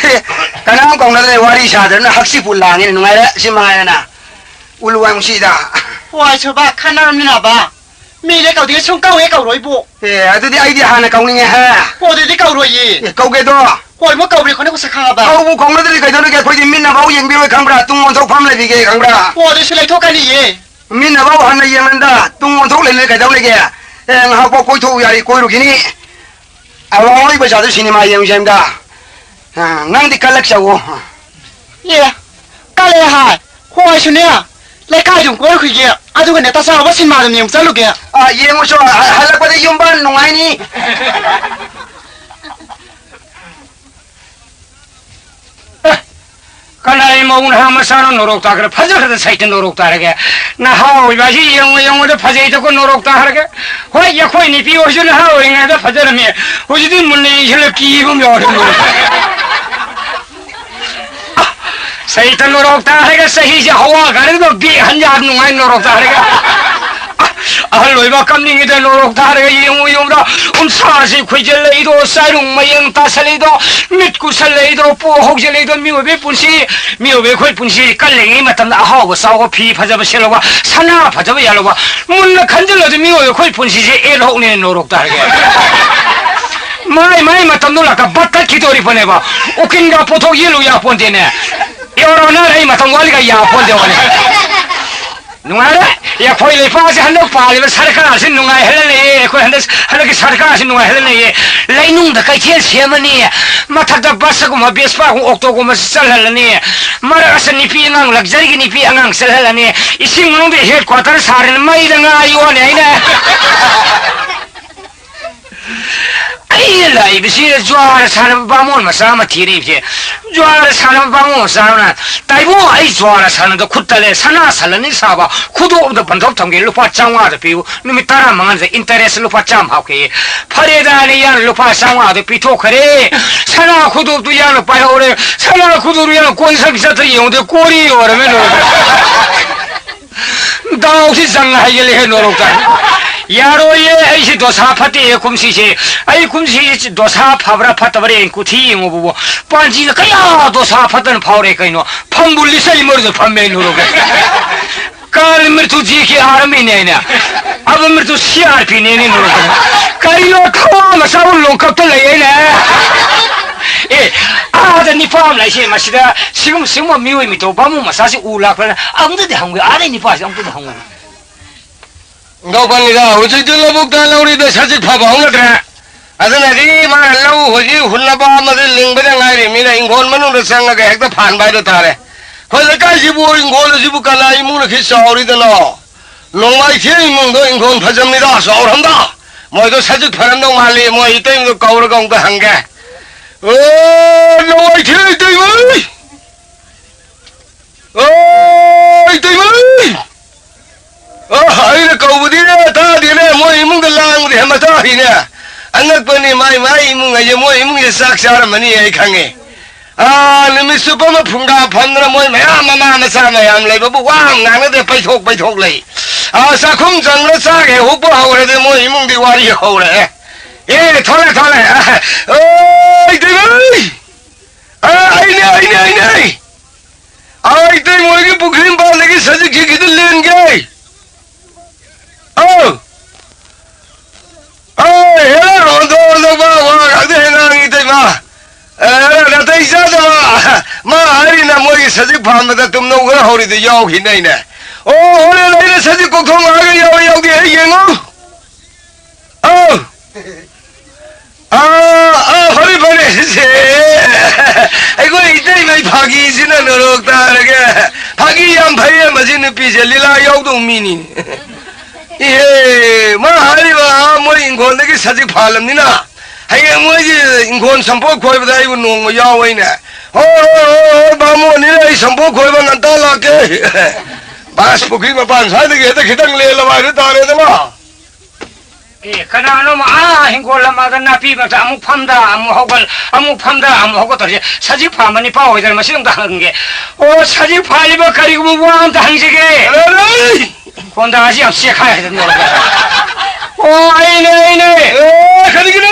ꯀꯅꯥꯝ ꯀꯧꯅꯗ꯭ꯔꯦ, ꯋꯥꯔꯤ ꯁꯥꯗ꯭ꯔꯕꯅ ꯍꯛꯆꯤꯠꯄꯨ ꯂꯥꯡꯉꯤꯅꯦ, ꯅꯨꯡꯉꯥꯏꯔꯦ꯫ ꯁꯤ ꯃꯉꯥꯏꯗꯅ, ꯎꯂꯨ ꯋꯥꯏ ꯅꯨꯡꯁꯤꯗ꯫ ꯍꯣꯏ, ꯁꯨꯕ ꯈꯟꯅꯔꯝꯃꯤꯅꯕ꯫ ꯃꯤꯅꯦ ꯀꯧꯗꯦ, ꯁꯨꯝ ꯀꯧꯍꯦ ꯀꯧꯔꯣꯏꯕꯨ꯫ ꯑꯦ, ꯑꯗꯨꯗꯤ ꯑꯩꯗꯤ ꯍꯥꯟꯅ ꯀꯧꯅꯤꯡꯉꯦ, ꯍꯦ꯫ ꯑꯣ, ꯑꯗꯨꯗꯤ ꯀꯧꯔꯣꯏꯌꯦ꯫ ꯑꯦ, ꯀꯧꯒꯦꯗꯣ꯫ ꯍꯣꯏ, ꯃꯣꯏ ꯀꯧꯔꯦ ꯈꯣꯠꯅ ꯁꯛ ꯈꯪꯉꯕ? ꯀꯧꯕꯨ ꯀꯧꯅꯗ꯭ꯔꯗꯤ ꯀꯩꯗꯧꯔꯤꯒꯦ? ꯑꯩꯈꯣꯏꯗꯤ ꯃꯤꯠꯅ ꯐꯥꯎ ꯌꯦꯡꯕꯤꯔꯣꯏ ꯈꯪꯕ꯭ꯔꯥ? ꯇꯨꯡ ꯑꯣꯟꯊꯣꯛꯐꯝ ꯂꯩꯕꯤꯒꯦ ꯈꯪꯕ꯭ꯔꯥ? ꯑꯣ, ꯑꯗꯨꯁꯨ ꯂꯩꯊꯣꯛꯀꯅꯤꯌꯦ꯫ ꯃꯤꯠꯅ ꯐꯥꯎ ꯍꯟꯅ ꯌꯦꯡꯃꯟꯗ ꯇꯨꯡ ꯑꯣꯟꯊꯣꯛ ꯂꯩꯔꯗꯤ ꯀꯩꯗꯧꯔꯤꯒꯦ? ꯑꯦ, ꯉꯥꯏꯍꯥꯛ ꯄꯣꯛ ꯀꯣꯏꯊꯣꯛꯎ ꯌꯥꯔꯤ, ꯀꯣꯏꯔꯨꯈꯤꯅꯤ꯫ ꯑꯋꯥꯡ ꯂꯣꯏ ꯄꯩꯁꯥꯗꯨ ꯁꯤꯅꯦꯃꯥ ꯌꯦꯡꯉꯨꯁꯦ ꯑꯝꯇ꯫ ꯑ, ꯅꯪꯗꯤ ꯀꯜꯂꯛꯆꯧꯋꯣ꯫ ꯑꯦ, ꯀꯜꯂꯦ ꯍꯥꯏ꯫ ꯍꯣꯏ, ꯑꯩꯁꯨꯅꯦ, ꯂꯩꯀꯥꯏꯗꯨꯝ ꯀꯣꯏꯔꯨꯈꯤꯒꯦ꯫ ꯑꯗꯨꯒꯅꯦ, ꯇꯆꯥꯎꯕ ꯁꯤꯅꯦꯃꯥꯗꯨꯝ ꯌꯦꯡꯕ ꯆꯠꯂꯨꯒꯦ꯫ ꯑ, ꯌꯦꯡꯉꯨꯆꯣ, ꯑ, ꯍꯜꯂꯛꯄꯗ ꯌꯨꯝꯕꯥꯟ ꯅꯨꯡꯉꯥꯏꯅꯤ꯫ ꯑꯦ, ꯀꯅꯥꯏ ꯃꯧ ꯅꯍꯥ ꯃꯆꯥꯅꯣ ꯅꯣꯔꯣꯛ ꯇꯥꯈ꯭ꯔꯦ? ꯐꯖꯈ꯭ꯔꯗ ꯁꯩꯇ ꯅꯣꯔꯣꯛ ꯇꯥꯔꯒꯦ꯫ ꯅꯍꯥ ꯑꯣꯏꯕ ꯑꯁꯤ ꯌꯦꯡꯉꯨ ꯌꯦꯡꯉꯨꯗ ꯐꯖꯩꯗꯀꯣ ꯅꯣꯔꯣꯛ ꯇꯥꯈ꯭ꯔꯒꯦ꯫ ꯍꯣꯏ, ꯑꯩꯈꯣꯏ ꯅꯨꯄꯤ ꯑꯣꯏꯁꯨ ꯅꯍꯥ ꯑꯣꯏꯔꯤꯉꯩꯗ ꯐꯖꯔꯝꯃꯤ꯫ ꯍꯧꯖꯤꯛꯇꯤ ꯃꯨꯟꯅ ꯌꯦꯡꯁꯤꯜꯂ ꯀꯤꯕ ꯑꯃ ꯌꯥꯎꯔꯦ꯫ ꯁꯩꯇ ꯅꯣꯔꯣꯛ ꯇꯥꯔꯒ ꯆꯍꯤꯁꯦ ꯍꯋꯥ ꯒꯥꯔꯤꯗꯣ ꯕꯦꯛ ꯍꯟ ꯌꯥꯝ ꯅꯨꯡꯉꯥꯏ ꯅꯣꯔꯣꯛ ꯇꯥꯔꯒ꯫ ꯑꯍꯜ ꯑꯣꯏꯕ ꯀꯞꯅꯤꯡꯉꯤꯗ ꯅꯣꯔꯣꯛ ꯇꯥꯔꯒ ꯌꯦꯡꯉꯨ ꯌꯦꯡꯉꯨꯗ ꯎꯟꯁꯥꯁꯤ ꯈꯨꯏꯖꯜꯂꯛꯏꯗꯣ, ꯆꯥꯏꯔꯨꯡ ꯃꯌꯦꯡ ꯇꯥꯁꯜꯂꯛꯏꯗꯣ, ꯃꯤꯠ ꯀꯨꯁꯜꯂꯛꯏꯗꯣ, ꯄꯣ ꯍꯧꯖꯤꯜꯂꯛꯏꯗꯣ, ꯃꯤꯑꯣꯏꯕꯒꯤ ꯄꯨꯟꯁꯤ, ꯃꯤꯑꯣꯏꯕ ꯑꯩꯈꯣꯏ ꯄꯨꯟꯁꯤ ꯀꯜꯂꯤꯉꯩ ꯃꯇꯝꯗ ꯑꯍꯥꯎꯕ ꯆꯥꯎꯕ, ꯐꯤ ꯐꯖꯕ ꯁꯦꯠꯂꯧꯕ, ꯁꯅꯥ ꯐꯖꯕ ꯌꯥꯜꯂꯧꯕ, ꯃꯨꯟꯅ ꯈꯟꯖꯤꯜꯂꯗꯤ ꯃꯤꯑꯣꯏꯕ ꯑꯩꯈꯣꯏ ꯄꯨꯟꯁꯤꯁꯦ ꯑꯦ ꯍꯧꯅꯦ ꯅꯣꯔꯣꯛ ꯇꯥꯔꯒꯦ꯫ ꯃꯥꯏ ꯃꯥꯏ ꯃꯇꯝꯗꯨ ꯂꯥꯛꯀ ꯕꯠ ꯇꯠꯈꯤꯗꯣꯔꯤꯕꯅꯦꯕ꯫ ꯎꯀꯤꯜꯒ ꯄꯣꯠꯊꯣꯛ ꯌꯦꯜꯂꯨ ꯌꯥꯄꯣꯟꯇꯦꯅꯦ꯫ ꯌꯧꯔꯛꯑꯣꯅ ꯑꯩ ꯃꯇꯝ ꯋꯥꯠꯂꯤꯒ ꯌꯥꯄꯣꯟꯇꯦ ꯋꯥꯅꯤ꯫ ꯅꯨꯡꯉꯥꯏꯔꯦ꯫ ꯑꯩꯈꯣꯏ ꯂꯩꯄꯥꯛꯁꯦ ꯍꯟꯗꯛ ꯄꯥꯜꯂꯤꯕ ꯁꯔꯀꯥꯔꯁꯤ ꯅꯨꯡꯉꯥꯏꯍꯜꯂ ꯂꯩꯌꯦ꯫ ꯑꯩꯈꯣꯏ ꯍꯟꯗꯛ, ꯍꯟꯗꯛꯀꯤ ꯁꯔꯀꯥꯔꯁꯤ ꯅꯨꯡꯉꯥꯏꯍꯜꯂ ꯂꯩꯌꯦ꯫ ꯂꯩꯅꯨꯡꯗ ꯀꯩꯊꯦꯜ ꯁꯦꯝꯃꯅꯤ, ꯃꯊꯛꯇ ꯕꯁꯒꯨꯝꯕ, ꯕꯦꯁꯄꯥꯒꯨꯝꯕ, ꯑꯣꯛꯇꯣꯒꯨꯝꯕꯁꯤ ꯆꯠꯍꯜꯂꯅꯤ, ꯃꯔꯛ ꯑꯁꯤꯗ ꯅꯨꯄꯤ ꯑꯉꯥꯡ, ꯂꯛꯖꯔꯤꯒꯤ ꯅꯨꯄꯤ ꯑꯉꯥꯡ ꯆꯠꯍꯜꯂꯅꯤ, ꯏꯁꯤꯡ ꯃꯅꯨꯡꯗ ꯍꯦꯠ ꯀ꯭ꯋꯥꯇꯔ ꯁꯥꯔꯅꯤ, ꯃꯩꯗ ꯉꯥ ꯌꯣꯛꯑꯅꯤ ꯑꯩꯅ꯫ ꯑꯩꯅ ꯂꯥꯛꯏꯕꯁꯤ ꯖ꯭ꯋꯥꯔ ꯁꯥꯟꯅꯕ ꯕꯥꯃꯣꯟ ꯃꯆꯥ ꯑꯃ ꯊꯤꯔꯛꯏꯕꯁꯦ꯫ ꯖ꯭ꯋꯥꯔ ꯁꯥꯟꯅꯕ ꯕꯥꯃꯣꯟ ꯃꯆꯥ ꯑꯃꯅ, "ꯇꯥꯏꯕꯣ, ꯑꯩ ꯖ꯭ꯋꯥꯔ ꯁꯥꯟꯅꯕꯗ ꯈꯨꯠ ꯇꯠꯂꯦ, ꯁꯅꯥ ꯁꯂꯅꯤ ꯁꯥꯕ ꯈꯨꯗꯣꯞ ꯑꯝꯇ ꯄꯟꯊꯣꯛ ꯊꯝꯒꯦ, ꯂꯨꯄꯥ ꯆꯥꯝꯃꯉꯥꯗ ꯄꯤꯌꯨ, ꯅꯨꯃꯤꯠ ꯇꯔꯥꯃꯉꯥꯗ ꯏꯟꯇꯔꯦꯁ ꯂꯨꯄꯥ ꯆꯥꯝꯃ ꯍꯥꯞꯀꯦ"꯫ ꯐꯔꯦꯗ ꯍꯥꯏꯅ ꯏꯌꯥꯅ ꯂꯨꯄꯥ ꯆꯥꯝꯃꯉꯥꯗꯨ ꯄꯤꯊꯣꯛꯈ꯭ꯔꯦ꯫ ꯁꯅꯥ ꯈꯨꯗꯣꯞꯇꯨ ꯏꯌꯥꯅ ꯄꯥꯏꯍꯧꯔꯦ꯫ ꯁꯅꯥ ꯈꯨꯗꯣꯞꯇꯨ ꯏꯌꯥꯅ ꯀꯣꯟ ꯁꯪ ꯆꯠꯇ ꯌꯦꯡꯉꯨꯗꯦ, ꯀꯣꯔꯤ ꯑꯣꯏꯔꯝꯃꯦ ꯂꯣꯏꯔꯦ꯫ ꯗꯥꯎꯁꯤ ꯆꯪꯉ ꯍꯩꯒꯠꯂꯦꯍꯦ ꯅꯣꯔꯣꯛꯇ꯫ ꯌꯥꯔꯣꯏꯌꯦ, ꯑꯩꯁꯤ ꯗꯣꯁꯥ ꯐꯠꯇꯦꯍꯦ ꯀꯨꯝꯁꯤꯁꯦ꯫ ꯑꯩ ꯀꯨꯝꯁꯤ ꯗꯣꯁꯥ ꯐꯕ꯭ꯔꯥ ꯐꯠꯇꯕ꯭ꯔꯥ ꯌꯦꯡ ꯀꯨꯊꯤ ꯌꯦꯡꯉꯨꯕꯕꯨ꯫ ꯄꯥꯟꯖꯤꯅ ꯀꯌꯥ ꯗꯣꯁꯥ ꯐꯠꯇꯅ ꯐꯥꯎꯔꯦ ꯀꯩꯅꯣ? ꯐꯝꯕꯨ ꯂꯤꯁꯜꯂꯤ ꯃꯔꯨꯗ ꯐꯝꯃꯦ ꯅꯣꯔꯣꯛꯇ꯫ ꯀꯥꯜ ꯃ꯭ꯔꯤꯇꯨ ꯖꯤ ꯀꯦ ꯑꯥꯔ ꯑꯦꯝ ꯑꯦꯅꯦ ꯍꯥꯏꯅ꯫ ꯑꯕ ꯃ꯭ꯔꯤꯇꯨ ꯁꯤ ꯑꯥꯔ ꯄꯤꯅꯦ ꯅꯣꯔꯣꯛꯇ꯫ ꯀꯔꯤꯅꯣ ꯊꯋꯥ ꯃꯆꯥꯕꯨ ꯂꯣꯡꯀꯞꯇ ꯂꯩ ꯍꯥꯏꯅ? ꯑꯦ, ꯑꯥꯗ ꯅꯤꯄꯥ ꯑꯃ ꯂꯩꯁꯦ, ꯃꯁꯤꯗ ꯁꯤꯒꯨꯝ-, ꯁꯤꯒꯨꯝꯕ ꯃꯤꯑꯣꯏ ꯃꯤꯇꯧ ꯕꯥꯃꯨ ꯃꯆꯥꯁꯤ ꯎ ꯂꯥꯛꯄ꯭ꯔꯅ ꯑꯃꯨꯛꯇꯗꯤ ꯍꯪꯉꯨ, ꯑꯥꯗꯩ ꯅꯤꯄꯥꯁꯤ ꯑꯃꯨꯛꯇꯗꯤ ꯍꯪꯉꯨ꯫ ꯒꯧꯕꯟꯒꯤꯗ ꯍꯧꯖꯤꯛꯇꯤ ꯂꯧꯕꯨꯛꯇ ꯂꯧꯔꯤꯗ ꯁꯖꯤꯛ ꯐꯕ ꯍꯧꯅꯗ꯭ꯔꯦ꯫ ꯑꯗꯨꯅꯗꯤ ꯃꯥꯅ ꯂꯧ ꯍꯧꯖꯤꯛ ꯍꯨꯟꯅꯕ ꯑꯃꯗꯤ ꯂꯤꯡꯕꯗ ꯉꯥꯏꯔꯤꯃꯤꯅ ꯏꯪꯈꯣꯜ ꯃꯅꯨꯡꯗ ꯆꯪꯉꯒ ꯍꯦꯛꯇ ꯐꯥꯟꯕ ꯍꯥꯏꯗꯣ ꯇꯥꯔꯦ꯫ ꯑꯩꯈꯣꯏ ꯂꯩꯀꯥꯏꯁꯤꯕꯨ ꯏꯪꯈꯣꯜ ꯑꯁꯤꯕꯨ ꯀꯅꯥ ꯏꯃꯨꯡꯅ ꯈꯤ ꯆꯥꯎꯔꯤꯗꯅꯣ? ꯅꯣꯡꯃꯥꯏꯊꯦꯝ ꯏꯃꯨꯡꯗꯣ ꯏꯪꯈꯣꯜ ꯐꯖꯕꯅꯤꯗ, ꯆꯥꯎꯔꯝꯗ꯫ ꯃꯣꯏꯗꯣ ꯁꯖꯤꯛ ꯐꯔꯝꯗꯧ ꯃꯥꯜꯂꯤ, ꯃꯣꯏ ꯏꯇꯩꯃꯗꯣ ꯀꯧꯔꯒ ꯑꯃꯨꯛꯇ ꯍꯪꯒꯦ꯫ ꯑꯣ, ꯅꯣꯡꯃꯥꯏꯊꯦꯝ ꯏꯇꯩꯃꯩ! ꯑꯣ, ꯏꯇꯩꯃꯩ! ꯑ, ꯑꯩꯅ ꯀꯧꯕꯗꯤꯅꯦ, ꯇꯥꯗꯦꯅꯦ, ꯃꯣꯏ ꯏꯃꯨꯡꯗ ꯂꯥꯡꯕꯗꯤ ꯍꯦꯟ ꯃꯇꯥ ꯍꯩꯅꯦ꯫ ꯑꯉꯛꯄꯅꯤ, ꯃꯥꯏ ꯃꯥꯏ ꯏꯃꯨꯡ ꯍꯥꯏꯁꯦ, ꯃꯣꯏ ꯏꯃꯨꯡꯁꯦ ꯆꯥꯛ ꯆꯥꯔꯝꯃꯅꯤ ꯑꯩ ꯈꯪꯉꯦ꯫ ꯑꯥ, ꯅꯨꯃꯤꯠ ꯆꯨꯞꯄ ꯑꯃ ꯐꯨꯡꯒꯥ ꯐꯝꯗꯅ ꯃꯣꯏ ꯃꯌꯥꯝ ꯃꯃꯥ ꯃꯆꯥ ꯃꯌꯥꯝ ꯂꯩꯕꯕꯨ ꯋꯥ ꯑꯃ ꯉꯥꯡꯅꯗꯦ, ꯄꯩꯊꯣꯛ ꯄꯩꯊꯣꯛ ꯂꯩ꯫ ꯑꯥ, ꯆꯥꯛꯈꯨꯝ ꯆꯪꯕꯗ ꯆꯥꯛ ꯍꯦꯛ ꯍꯨꯛꯄ ꯍꯧꯔꯗꯤ ꯃꯣꯏ ꯏꯃꯨꯡꯗꯤ ꯋꯥꯔꯤ ꯍꯧꯔꯦ꯫ ꯑꯦ, ꯊꯣꯛꯂꯛꯑꯦ, ꯊꯣꯛꯂꯛꯑꯦ꯫ ꯑꯥ, ꯑꯣꯏ, ꯏꯇꯩꯃꯩ! ꯑꯥ, ꯑꯩꯅꯦ, ꯑꯩꯅꯦ, ꯑꯩꯅꯦ! ꯑꯥ, ꯏꯇꯩꯃ ꯍꯣꯏꯒꯤ ꯄꯨꯈ꯭ꯔꯤ ꯃꯄꯥꯟꯗꯒꯤ ꯁꯖꯤꯛ ꯈꯤꯛꯈꯤꯗꯨ ꯂꯦꯟꯒꯦ꯫ ꯑꯧ! ꯑꯧ, ꯍꯦꯔꯥ, ꯍꯣꯟꯗꯣꯛ ꯍꯣꯟꯗꯣꯛꯄ ꯋꯥ ꯉꯥꯛꯇ ꯍꯦꯛ ꯉꯥꯡꯉꯤ, ꯏꯇꯩꯃ꯫ ꯑꯦ, ꯅꯥꯇꯩ ꯆꯥꯗꯕ꯫ ꯃꯥ ꯍꯥꯏꯔꯤꯅ ꯃꯣꯏꯒꯤ ꯁꯖꯤꯛ ꯐꯥꯟꯕꯗ ꯇꯨꯝꯅꯧ ꯈꯔ ꯍꯧꯔꯤꯗꯨ ꯌꯥꯎꯈꯤꯅꯦ ꯑꯩꯅ꯫ ꯑꯣ, ꯍꯣꯔꯦꯟ ꯑꯩꯅ ꯁꯖꯤꯛ ꯀꯣꯛꯊꯣꯡ ꯂꯥꯛꯑꯒ ꯌꯥꯎꯏ ꯌꯥꯎꯗꯦ ꯑꯩ ꯌꯦꯡꯉꯨ꯫ ꯑꯧ! ꯑꯥ, ꯑꯥ, ꯐꯔꯦ, ꯐꯔꯦ꯫ ꯁꯦ, ꯑꯩꯈꯣꯏ ꯏꯇꯩꯃꯩ ꯐꯥꯒꯤꯁꯤꯅ ꯅꯣꯔꯣꯛ ꯇꯥꯔꯒꯦ꯫ ꯐꯥꯒꯤ ꯌꯥꯝ ꯐꯩꯌꯦ ꯃꯁꯤ ꯅꯨꯄꯤꯁꯦ, ꯂꯤꯂꯥ ꯌꯥꯎꯗꯧ ꯃꯤꯅꯤ꯫ ꯏꯍꯦ, ꯃꯥ ꯍꯥꯏꯔꯤꯕ, ꯑꯥ, ꯃꯣꯏ ꯏꯪꯈꯣꯜꯗꯒꯤ ꯁꯖꯤꯛ ꯐꯥꯜꯂꯝꯅꯤꯅ, ꯍꯌꯦꯡ ꯃꯣꯏꯒꯤ ꯏꯪꯈꯣꯜ ꯁꯝꯄꯣꯠ ꯈꯣꯏꯕꯗ ꯑꯩꯕꯨ ꯅꯣꯡꯃ ꯌꯥꯎ ꯍꯥꯏꯅꯦ꯫ ꯍꯣꯏ, ꯍꯣꯏ, ꯍꯣꯏ, ꯍꯣꯏ, ꯕꯥꯃꯣꯟꯅꯤꯅ ꯑꯩ ꯁꯝꯄꯣꯠ ꯈꯣꯏꯕ ꯉꯟꯇꯥ ꯂꯥꯛꯀꯦ꯫ ꯕꯥꯁ ꯄꯨꯈ꯭ꯔꯤ ꯃꯄꯥꯟ ꯁ꯭ꯋꯥꯏꯗꯒꯤ ꯍꯦꯛꯇ ꯈꯤꯇꯪ ꯂꯦꯜꯂꯕ ꯍꯥꯏꯗꯨ ꯇꯥꯔꯦꯗꯅ꯫ ꯑꯦ, ꯀꯅꯥꯅꯣꯝ ꯑꯥ ꯍꯤꯡꯒꯣꯜ ꯑꯃꯗ ꯅꯥꯄꯤ ꯃꯔꯛꯇ ꯑꯃꯨꯛ ꯐꯝꯗ, ꯑꯃꯨꯛ ꯍꯧꯒꯠ, ꯑꯃꯨꯛ ꯐꯝꯗ, ꯑꯃꯨꯛ ꯍꯧꯒꯠ ꯇꯧꯔꯤꯁꯦ꯫ ꯁꯖꯤꯛ ꯐꯥꯟꯕ ꯅꯤꯄꯥ ꯑꯣꯏꯗꯅ ꯃꯁꯤ ꯑꯝꯇ ꯍꯪꯒꯦ꯫ ꯑꯣ, ꯁꯖꯤꯛ ꯐꯥꯜꯂꯤꯕ ꯀꯔꯤꯒꯨꯝꯕ ꯋꯥ ꯑꯝꯇ ꯍꯪꯖꯒꯦ꯫ ꯀꯅꯥꯅꯣ? ꯈꯣꯟꯗꯥꯁꯤ ꯌꯥꯝ ꯆꯦꯛꯈꯥꯏ ꯍꯥꯏꯗꯅ ꯅꯣꯔꯣꯛꯇ꯫ ꯑꯣ, ꯑꯩꯅꯦ, ꯑꯩꯅꯦ꯫ ꯑꯦ, ꯀꯔꯤꯒꯤꯅꯣ?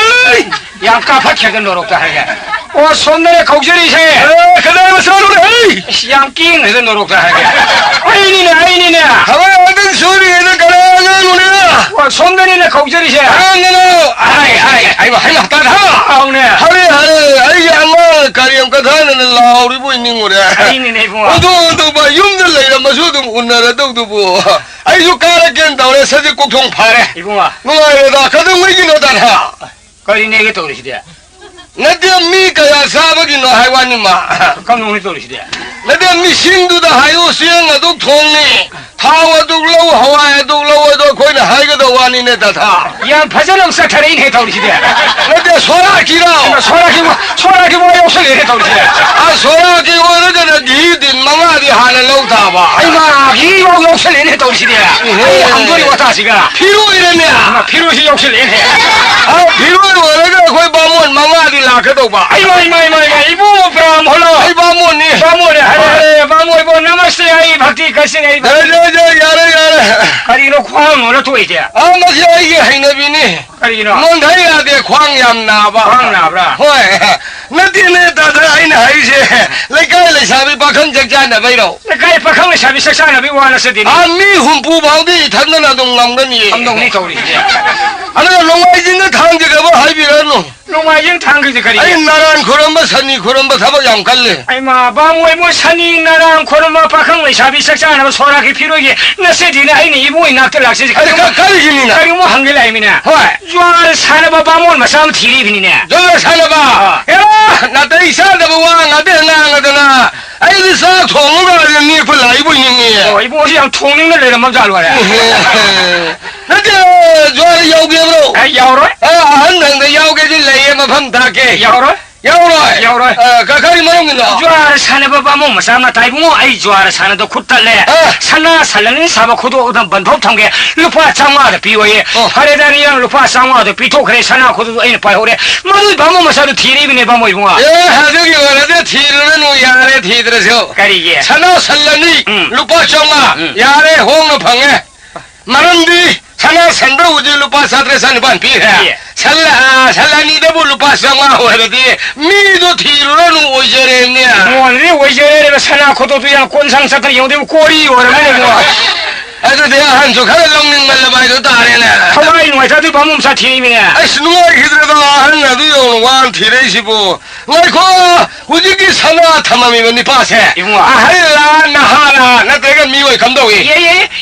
ꯌꯥꯝ ꯀꯥꯞꯐꯠꯈ꯭ꯔꯦꯗ ꯅꯣꯔꯣꯛꯇ ꯍꯥꯏꯔꯒ꯫ ꯑꯣ, ꯁꯣꯝꯗꯅꯦ ꯀꯧꯖꯔꯤꯁꯦ꯫ ꯑꯦ, ꯀꯗꯥꯏ ꯃꯆꯥꯅꯣꯅꯦ, ꯍꯩ? ꯑꯁ, ꯌꯥꯝ ꯀꯤꯡꯈ꯭ꯔꯦꯗ ꯅꯣꯔꯣꯛꯇ ꯍꯥꯏꯔꯒ꯫ ꯑꯩꯅꯤꯅꯦ, ꯑꯩꯅꯤꯅꯦ꯫ ꯊꯕꯛ ꯑꯃꯇꯪ ꯁꯨꯔꯤꯉꯩꯗ ꯀꯅꯥ ꯑꯉꯥꯡꯅꯣꯅꯦ? ꯑꯣ, ꯁꯣꯝꯗꯅꯤꯅꯦ ꯀꯧꯖꯔꯤꯁꯦ꯫ ꯑꯉꯥꯡꯅꯣ? ꯑꯥꯏ, ꯑꯥꯏ, ꯑꯩꯕꯨ ꯍꯩ ꯍꯞꯇꯥꯗ ꯍꯥ? ꯑꯧꯅꯦ꯫ ꯍꯔꯦ, ꯍꯔꯦ, ꯑꯩꯒꯤ ꯑꯉꯥꯡ ꯀꯔꯦꯝ ꯀꯊꯥꯅꯅ ꯂꯥꯎꯔꯤꯕꯣꯏ ꯅꯤꯡꯉꯨꯔꯦ꯫ ꯑꯩꯅꯤꯅꯦ, ꯏꯕꯨꯡꯉꯣ꯫ ꯑꯗꯨ, ꯑꯗꯨ, ꯌꯨꯝꯗ ꯂꯩꯔꯝꯃꯁꯨ ꯑꯗꯨꯝ ꯎꯅꯔꯗꯧꯗꯨꯕꯨ꯫ ꯑꯩꯁꯨ ꯀꯥꯔꯛꯀꯦꯅ ꯇꯧꯔꯦ, ꯁꯖꯤꯛ ꯀꯣꯛꯊꯣꯡ ꯐꯥꯔꯦ꯫ ꯏꯕꯨꯡꯉꯣ꯫ ꯅꯨꯡꯉꯥꯏꯔꯦꯗ, ꯀꯩꯗꯧꯉꯩꯒꯤꯅꯣꯗ? ꯀꯔꯤꯅꯦꯒꯦ ꯇꯧꯔꯤꯁꯤꯗꯤ? ꯅꯠꯇꯦ, ꯃꯤ ꯀꯌꯥ ꯆꯥꯕꯒꯤꯅꯣ ꯍꯥꯏ ꯋꯥꯅꯤꯃ꯫ ꯀꯝꯗꯧꯅꯤ ꯇꯧꯔꯤꯁꯤꯗꯤ? ꯅꯠꯇꯦ, ꯃꯤꯁꯤꯡꯗꯨꯗ ꯍꯥꯏꯌꯨ, ꯆꯦꯡ ꯑꯗꯨꯛ ꯊꯣꯡꯅꯤ, ꯊꯥꯎ ꯑꯗꯨꯛ ꯂꯧ, ꯍꯋꯥꯏ ꯑꯗꯨꯛ ꯂꯧ, ꯑꯗꯣ ꯑꯩꯈꯣꯏꯅ ꯍꯥꯏꯒꯗꯧ ꯋꯥꯅꯤꯅꯦ, ꯇꯥꯊꯥ꯫ ꯌꯥꯝ ꯐꯖꯅ ꯑꯃꯨꯛ ꯆꯠꯊꯔꯛꯏꯅꯦ ꯇꯧꯔꯤꯁꯤꯗꯤ꯫ ꯅꯠꯇꯦ, ꯁꯣꯔꯥꯀꯤꯔꯣ? ꯁꯣꯔꯥꯀꯤ, ꯁꯣꯔꯥꯀꯤ ꯃꯣꯏ ꯌꯥꯎꯁꯜꯂꯛꯑꯦꯅꯦ ꯇꯧꯔꯤꯁꯤꯗꯤ꯫ ꯑ, ꯁꯣꯔꯥꯀꯤ ꯑꯣꯏꯔꯒꯅ ꯘꯤ ꯇꯤꯟ ꯃꯉꯥꯗꯤ ꯍꯥꯟꯅ ꯂꯧ ꯇꯥꯕ꯫ ꯑꯩꯃꯥ, ꯘꯤꯐꯥꯎ ꯌꯥꯎꯁꯜꯂꯛꯑꯦꯅꯦ ꯇꯧꯔꯤꯁꯤꯗꯤ꯫ ꯏꯍꯦ꯫ ꯑꯩ ꯍꯪꯗꯣꯔꯤ ꯋꯥꯇꯥꯁꯤꯒ꯫ ꯐꯤꯔꯣꯏꯔꯅꯦ꯫ ꯏꯃꯥ, ꯐꯤꯔꯣꯏꯁꯤ ꯌꯥꯎꯁꯜꯂꯛꯑꯦꯅꯦ꯫ ꯑ, ꯐꯤꯔꯣꯏ ꯑꯣꯏꯔꯒ ꯑꯩꯈꯣꯏ ꯕꯥꯃꯣꯟ ꯃꯉꯥꯗꯤ ꯂꯥꯛꯀꯗꯧꯕ꯫ ꯏꯃꯥ, ꯏꯃꯥ, ꯏꯃꯥ, ꯏꯃꯥ, ꯏꯕꯨꯡꯉꯣ ꯄ꯭ꯔꯥꯝ ꯍꯣꯂꯣ꯫ ꯑꯩ ꯕꯥꯃꯣꯟꯅꯤ꯫ ꯕꯥꯃꯣꯟꯅꯦ, ꯍꯥꯏꯔꯦ, ꯍꯣꯏ꯫ ꯍꯥꯏꯔꯦ, ꯕꯥꯃꯣꯟ ꯏꯕꯨꯡꯉꯣ, ꯅꯃꯁꯇꯦ, ꯑꯩ ꯚꯛꯇꯤ ꯀꯠꯆꯩ, ꯑꯩ ꯌꯥꯔꯦ, ꯌꯥꯔꯦ, ꯌꯥꯔꯦ, ꯌꯥꯔꯦ꯫ ꯀꯔꯤꯅꯣ ꯈ꯭ꯋꯥꯡ ꯅꯣꯜꯂ ꯊꯣꯛꯏꯁꯦ? ꯑ, ꯃꯁꯤ ꯑꯩꯒꯤ ꯍꯩꯅꯕꯤꯅꯤ꯫ ꯀꯔꯤꯒꯤꯅꯣ? ꯅꯣꯟꯊ ꯌꯥꯗꯦ, ꯈ꯭ꯋꯥꯡ ꯌꯥꯝ ꯅꯥꯕ꯫ ꯈ꯭ꯋꯥꯡ ꯅꯥꯕ꯭ꯔꯥ? ꯍꯣꯏ꯫ ꯅꯠꯇꯦꯅꯦ, ꯇꯥꯗ, ꯑꯩꯅ ꯍꯥꯏꯔꯤꯁꯦ, ꯂꯩꯀꯥꯏ ꯂꯩꯁꯥꯕꯤ ꯄꯥꯈꯪ ꯆꯥꯛ ꯆꯥꯅꯕꯩꯔꯣ? ꯂꯩꯀꯥꯏ ꯄꯥꯈꯪ ꯂꯩꯁꯥꯕꯤ ꯆꯥꯛ ꯆꯥꯅꯕꯩ ꯋꯥ ꯅꯠꯆꯗꯦꯅꯦ꯫ ꯑꯥ, ꯃꯤ ꯍꯨꯝꯐꯨ ꯐꯥꯎꯗꯤ ꯏꯊꯟꯗꯅ ꯑꯗꯨꯝ ꯉꯝꯒꯅꯤꯌꯦ꯫ ꯀꯝꯗꯧꯅꯤ ꯇꯧꯔꯤꯁꯦ? ꯑꯗꯨꯒ ꯅꯣꯡꯃꯥꯏꯖꯤꯡꯗ ꯊꯥꯡꯖꯒꯕ ꯍꯥꯏꯕꯤꯔꯅꯨ꯫ ꯅꯣꯡꯃꯥꯏꯖꯤꯡ ꯊꯥꯡꯈ꯭ꯔꯤꯁꯦ ꯀꯔꯤꯒꯤ? ꯑꯩ ꯅꯔꯥꯟ ꯈꯨꯔꯝꯕ, ꯁꯅꯤ ꯈꯨꯔꯝꯕ ꯊꯕꯛ ꯌꯥꯝ ꯀꯜꯂꯦ꯫ ꯑꯩꯃꯥ, ꯕꯥꯃꯣꯏ ꯃꯣꯏ ꯁꯅꯤ ꯅꯔꯥꯡ ꯈꯨꯔꯨꯝꯕ ꯄꯥꯈꯪ ꯂꯩꯁꯥꯕꯤ ꯆꯥꯛ ꯆꯥꯅꯕ ꯁꯣꯔꯥꯒꯤ ꯐꯤꯔꯣꯏꯒꯤ ꯅꯠꯆꯗꯦꯅ ꯑꯩꯅ ꯏꯕꯨꯡ ꯏꯅꯥꯛꯇ ꯂꯥꯛꯆꯩꯁꯦ꯫ ꯑꯩ ꯀꯔꯤꯒꯨꯝꯕ, ꯀ-, ꯀꯔꯤꯒꯤꯅꯤꯅ? ꯀꯔꯤꯒꯨꯝꯕ ꯍꯪꯒꯦ ꯂꯥꯛꯏꯃꯤꯅ꯫ ꯍꯣꯏ꯫ ꯖ꯭ꯋꯥꯔ ꯁꯥꯟꯅꯕ ꯕꯥꯃꯣꯟ ꯃꯆꯥ ꯑꯃ ꯊꯤꯔꯤꯕꯅꯤꯅꯦ꯫ ꯖ꯭ꯋꯥꯔ ꯁꯥꯟꯅꯕ? ꯑꯥ꯫ ꯑꯦꯔꯥ, ꯅꯥꯇꯩ ꯆꯥꯗꯕ ꯋꯥ ꯉꯥꯛꯇ ꯉꯥꯡꯉꯗꯅ ꯑꯩꯗꯤ ꯆꯥꯛ ꯊꯣꯡꯉꯒ ꯅꯦꯛꯄ ꯂꯥꯛꯏꯕꯣꯏ ꯅꯤꯡꯉꯤ꯫ ꯑꯣ, ꯏꯕꯨꯡꯁꯤ ꯌꯥꯝ ꯊꯣꯡꯅꯤꯡꯅ ꯂꯩꯔꯝꯃꯕ ꯖꯥꯠꯂꯣ ꯍꯥꯏꯔꯦ? ꯅꯠꯇꯦ, ꯖ꯭ꯋꯥꯔ ꯌꯥꯎꯒꯦꯕ꯭ꯔꯣ? ꯑꯦ, ꯌꯥꯎꯔꯣꯏ꯫ ꯑ, ꯑꯍꯟ ꯍꯪꯗ ꯌꯥꯎꯒꯦꯗꯤ ꯂꯩꯌꯦ, ꯃꯐꯝ ꯇꯥꯛꯀꯦ꯫ ꯌꯥꯎꯔꯣꯏ꯫ ꯌꯥꯎꯔꯣꯏ꯫ ꯌꯥꯎꯔꯣꯏ꯫ ꯑ, ꯀ-, ꯀꯔꯤ ꯃꯔꯝꯒꯤꯅꯣ? ꯖ꯭ꯋꯥꯔ ꯁꯥꯟꯅꯕ ꯕꯥꯃꯣꯟ ꯃꯆꯥ ꯑꯃ ꯇꯥꯏ ꯏꯕꯨꯡꯉꯣ, ꯑꯩ ꯖ꯭ꯋꯥꯔ ꯁꯥꯟꯅꯗ ꯈꯨꯠ ꯇꯠꯂꯦ꯫ ꯑ꯫ ꯁꯅꯥ ꯁꯟꯂꯅꯤ ꯁꯥꯕ ꯈꯨꯗꯣꯞ ꯑꯗꯨꯝ ꯕꯟꯊꯣꯛ ꯊꯝꯒꯦ꯫ ꯂꯨꯄꯥ ꯆꯥꯝꯃꯉꯥꯗ ꯄꯤꯌꯣꯌꯦ꯫ ꯑꯣ꯫ ꯐꯔꯦꯗ, ꯅꯪ ꯂꯨꯄꯥ ꯆꯥꯝꯃꯉꯥꯗꯣ ꯄꯤꯊꯣꯛꯈ꯭ꯔꯦ, ꯁꯅꯥ ꯈꯨꯗꯣꯞꯇꯣ ꯑꯩꯅ ꯄꯥꯏꯍꯧꯔꯦ꯫ ꯃꯗꯨꯏ ꯕꯥꯃꯣꯟ ꯃꯆꯥꯗꯣ ꯊꯤꯔꯤꯕꯅꯦ, ꯕꯥꯃꯣꯟ ꯏꯕꯨꯡꯉꯣ꯫ ꯑꯦ, ꯑꯗꯨꯒꯤ ꯑꯣꯏꯔꯗꯤ ꯊꯤꯔꯨꯔꯅꯨ, ꯌꯥꯔꯦ ꯊꯤꯗ꯭ꯔꯁꯨ꯫ ꯀꯔꯤꯒꯤ? ꯁꯅꯥ ꯁꯟꯂꯅꯤ, ꯎꯝ꯫ ꯂꯨꯄꯥ ꯆꯥꯝꯃꯉꯥ꯫ ꯎꯝ꯫ ꯌꯥꯔꯦ, ꯍꯣꯡꯅ ꯐꯪꯉꯦ꯫ ꯃꯔꯝꯗꯤ ꯁꯅꯥ ꯁꯟꯗ ꯍꯧꯖꯤꯛ ꯂꯨꯄꯥ ꯆꯥꯇ꯭ꯔꯦꯠ ꯆꯅꯤꯄꯥꯟ ꯄꯤꯈ꯭ꯔꯦ꯫ ꯄꯤꯌꯦ꯫ ꯁꯟ, ꯑ, ꯁꯟ ꯑꯅꯤꯗꯕꯨ ꯂꯨꯄꯥ ꯆꯥꯝꯃꯉꯥ ꯑꯣꯏꯔꯗꯤ ꯃꯤꯗꯣ ꯊꯤꯔꯨꯔꯅꯨ, ꯑꯣꯏꯖꯔꯦꯅꯦ꯫ ꯃꯣꯟꯗꯤ ꯑꯣꯏꯖꯔꯦꯕ, ꯁꯅꯥ ꯈꯨꯗꯣꯞꯇꯨ ꯌꯥꯝ ꯀꯣꯟꯁꯥꯡ ꯆꯠꯇ꯭ꯔ ꯌꯦꯡꯉꯨꯗꯤ ꯀꯣꯔꯤ ꯑꯣꯏꯔꯝꯃꯅꯤ ꯏꯕꯨꯡꯉꯣ꯫ ꯑꯗꯨꯗꯤ ꯑꯍꯟꯁꯨ ꯈꯔ ꯂꯧꯅꯤꯡꯃꯜꯂꯕ ꯍꯥꯏꯗꯨ ꯇꯥꯔꯦꯅꯦ꯫ ꯊꯋꯥꯏ ꯅꯨꯡꯉꯥꯏꯇ꯭ꯔꯗꯤ ꯄꯥꯕꯨꯡ ꯃꯆꯥ ꯊꯤꯔꯛꯏꯃꯤꯅꯦ꯫ ꯑꯁ, ꯅꯨꯡꯉꯥꯏꯈꯤꯗ꯭ꯔꯕ ꯑꯍꯟ ꯑꯗꯨ ꯌꯧꯅ ꯋꯥꯅ ꯊꯤꯔꯛꯏꯁꯤꯕꯨ? ꯉꯥꯏꯈꯣ, ꯍꯧꯖꯤꯛꯀꯤ ꯁꯅꯥ ꯊꯝꯃꯝꯃꯤꯕ ꯅꯤꯄꯥꯁꯦ ꯏꯕꯨꯡꯉꯣ꯫ ꯑꯍꯜꯂ, ꯅꯍꯥꯔ, ꯅꯠꯇ꯭ꯔꯒ ꯃꯤꯑꯣꯏ ꯀꯝꯗꯧꯏ?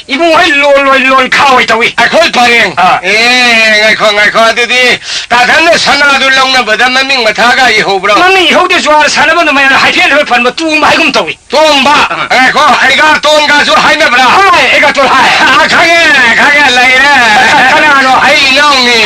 ꯏꯕꯨꯡꯉꯣ ꯍꯣꯏ ꯂꯣꯟ ꯂꯣꯏ ꯂꯣꯟ ꯈꯥ ꯑꯣꯏ ꯇꯧꯏ꯫ ꯑꯩꯈꯣꯏ ꯄꯔꯦꯡ꯫ ꯑꯥ꯫ ꯑꯦ, ꯉꯥꯏꯈꯣ, ꯉꯥꯏꯈꯣ, ꯑꯗꯨꯗꯤ ꯇꯥꯊꯟꯅ ꯁꯅꯥꯗꯨ ꯂꯧꯅꯕꯗ ꯃꯃꯤꯡ ꯃꯊꯥꯒ ꯏꯍꯧꯕ꯭ꯔꯣ? ꯃꯃꯤꯡ ꯏꯍꯧꯗꯦ, ꯖ꯭ꯋꯥꯔ ꯁꯥꯟꯅꯕꯗ ꯃꯌꯥꯝꯅ ꯍꯥꯏꯐꯦꯠ ꯍꯥꯏꯐꯦꯠ ꯄꯟꯕ ꯇꯣꯡꯕ ꯍꯥꯏꯒꯨꯝ ꯇꯧꯏ꯫ ꯇꯣꯡꯕ꯫ ꯑꯥ꯫ ꯉꯥꯏꯈꯣ, ꯑꯩꯒꯥꯇꯣꯟꯒꯁꯨ ꯍꯥꯏꯅꯕ꯭ꯔꯥ? ꯍꯥꯏ, ꯑꯩꯒꯥꯇꯣꯟ ꯍꯥꯏ꯫ ꯑꯥ, ꯈꯪꯉꯦ, ꯈꯪꯉꯦ, ꯂꯩꯔꯦ꯫ ꯀꯅꯥꯅꯣ? ꯑꯩ ꯏꯅꯥꯎꯅꯤ꯫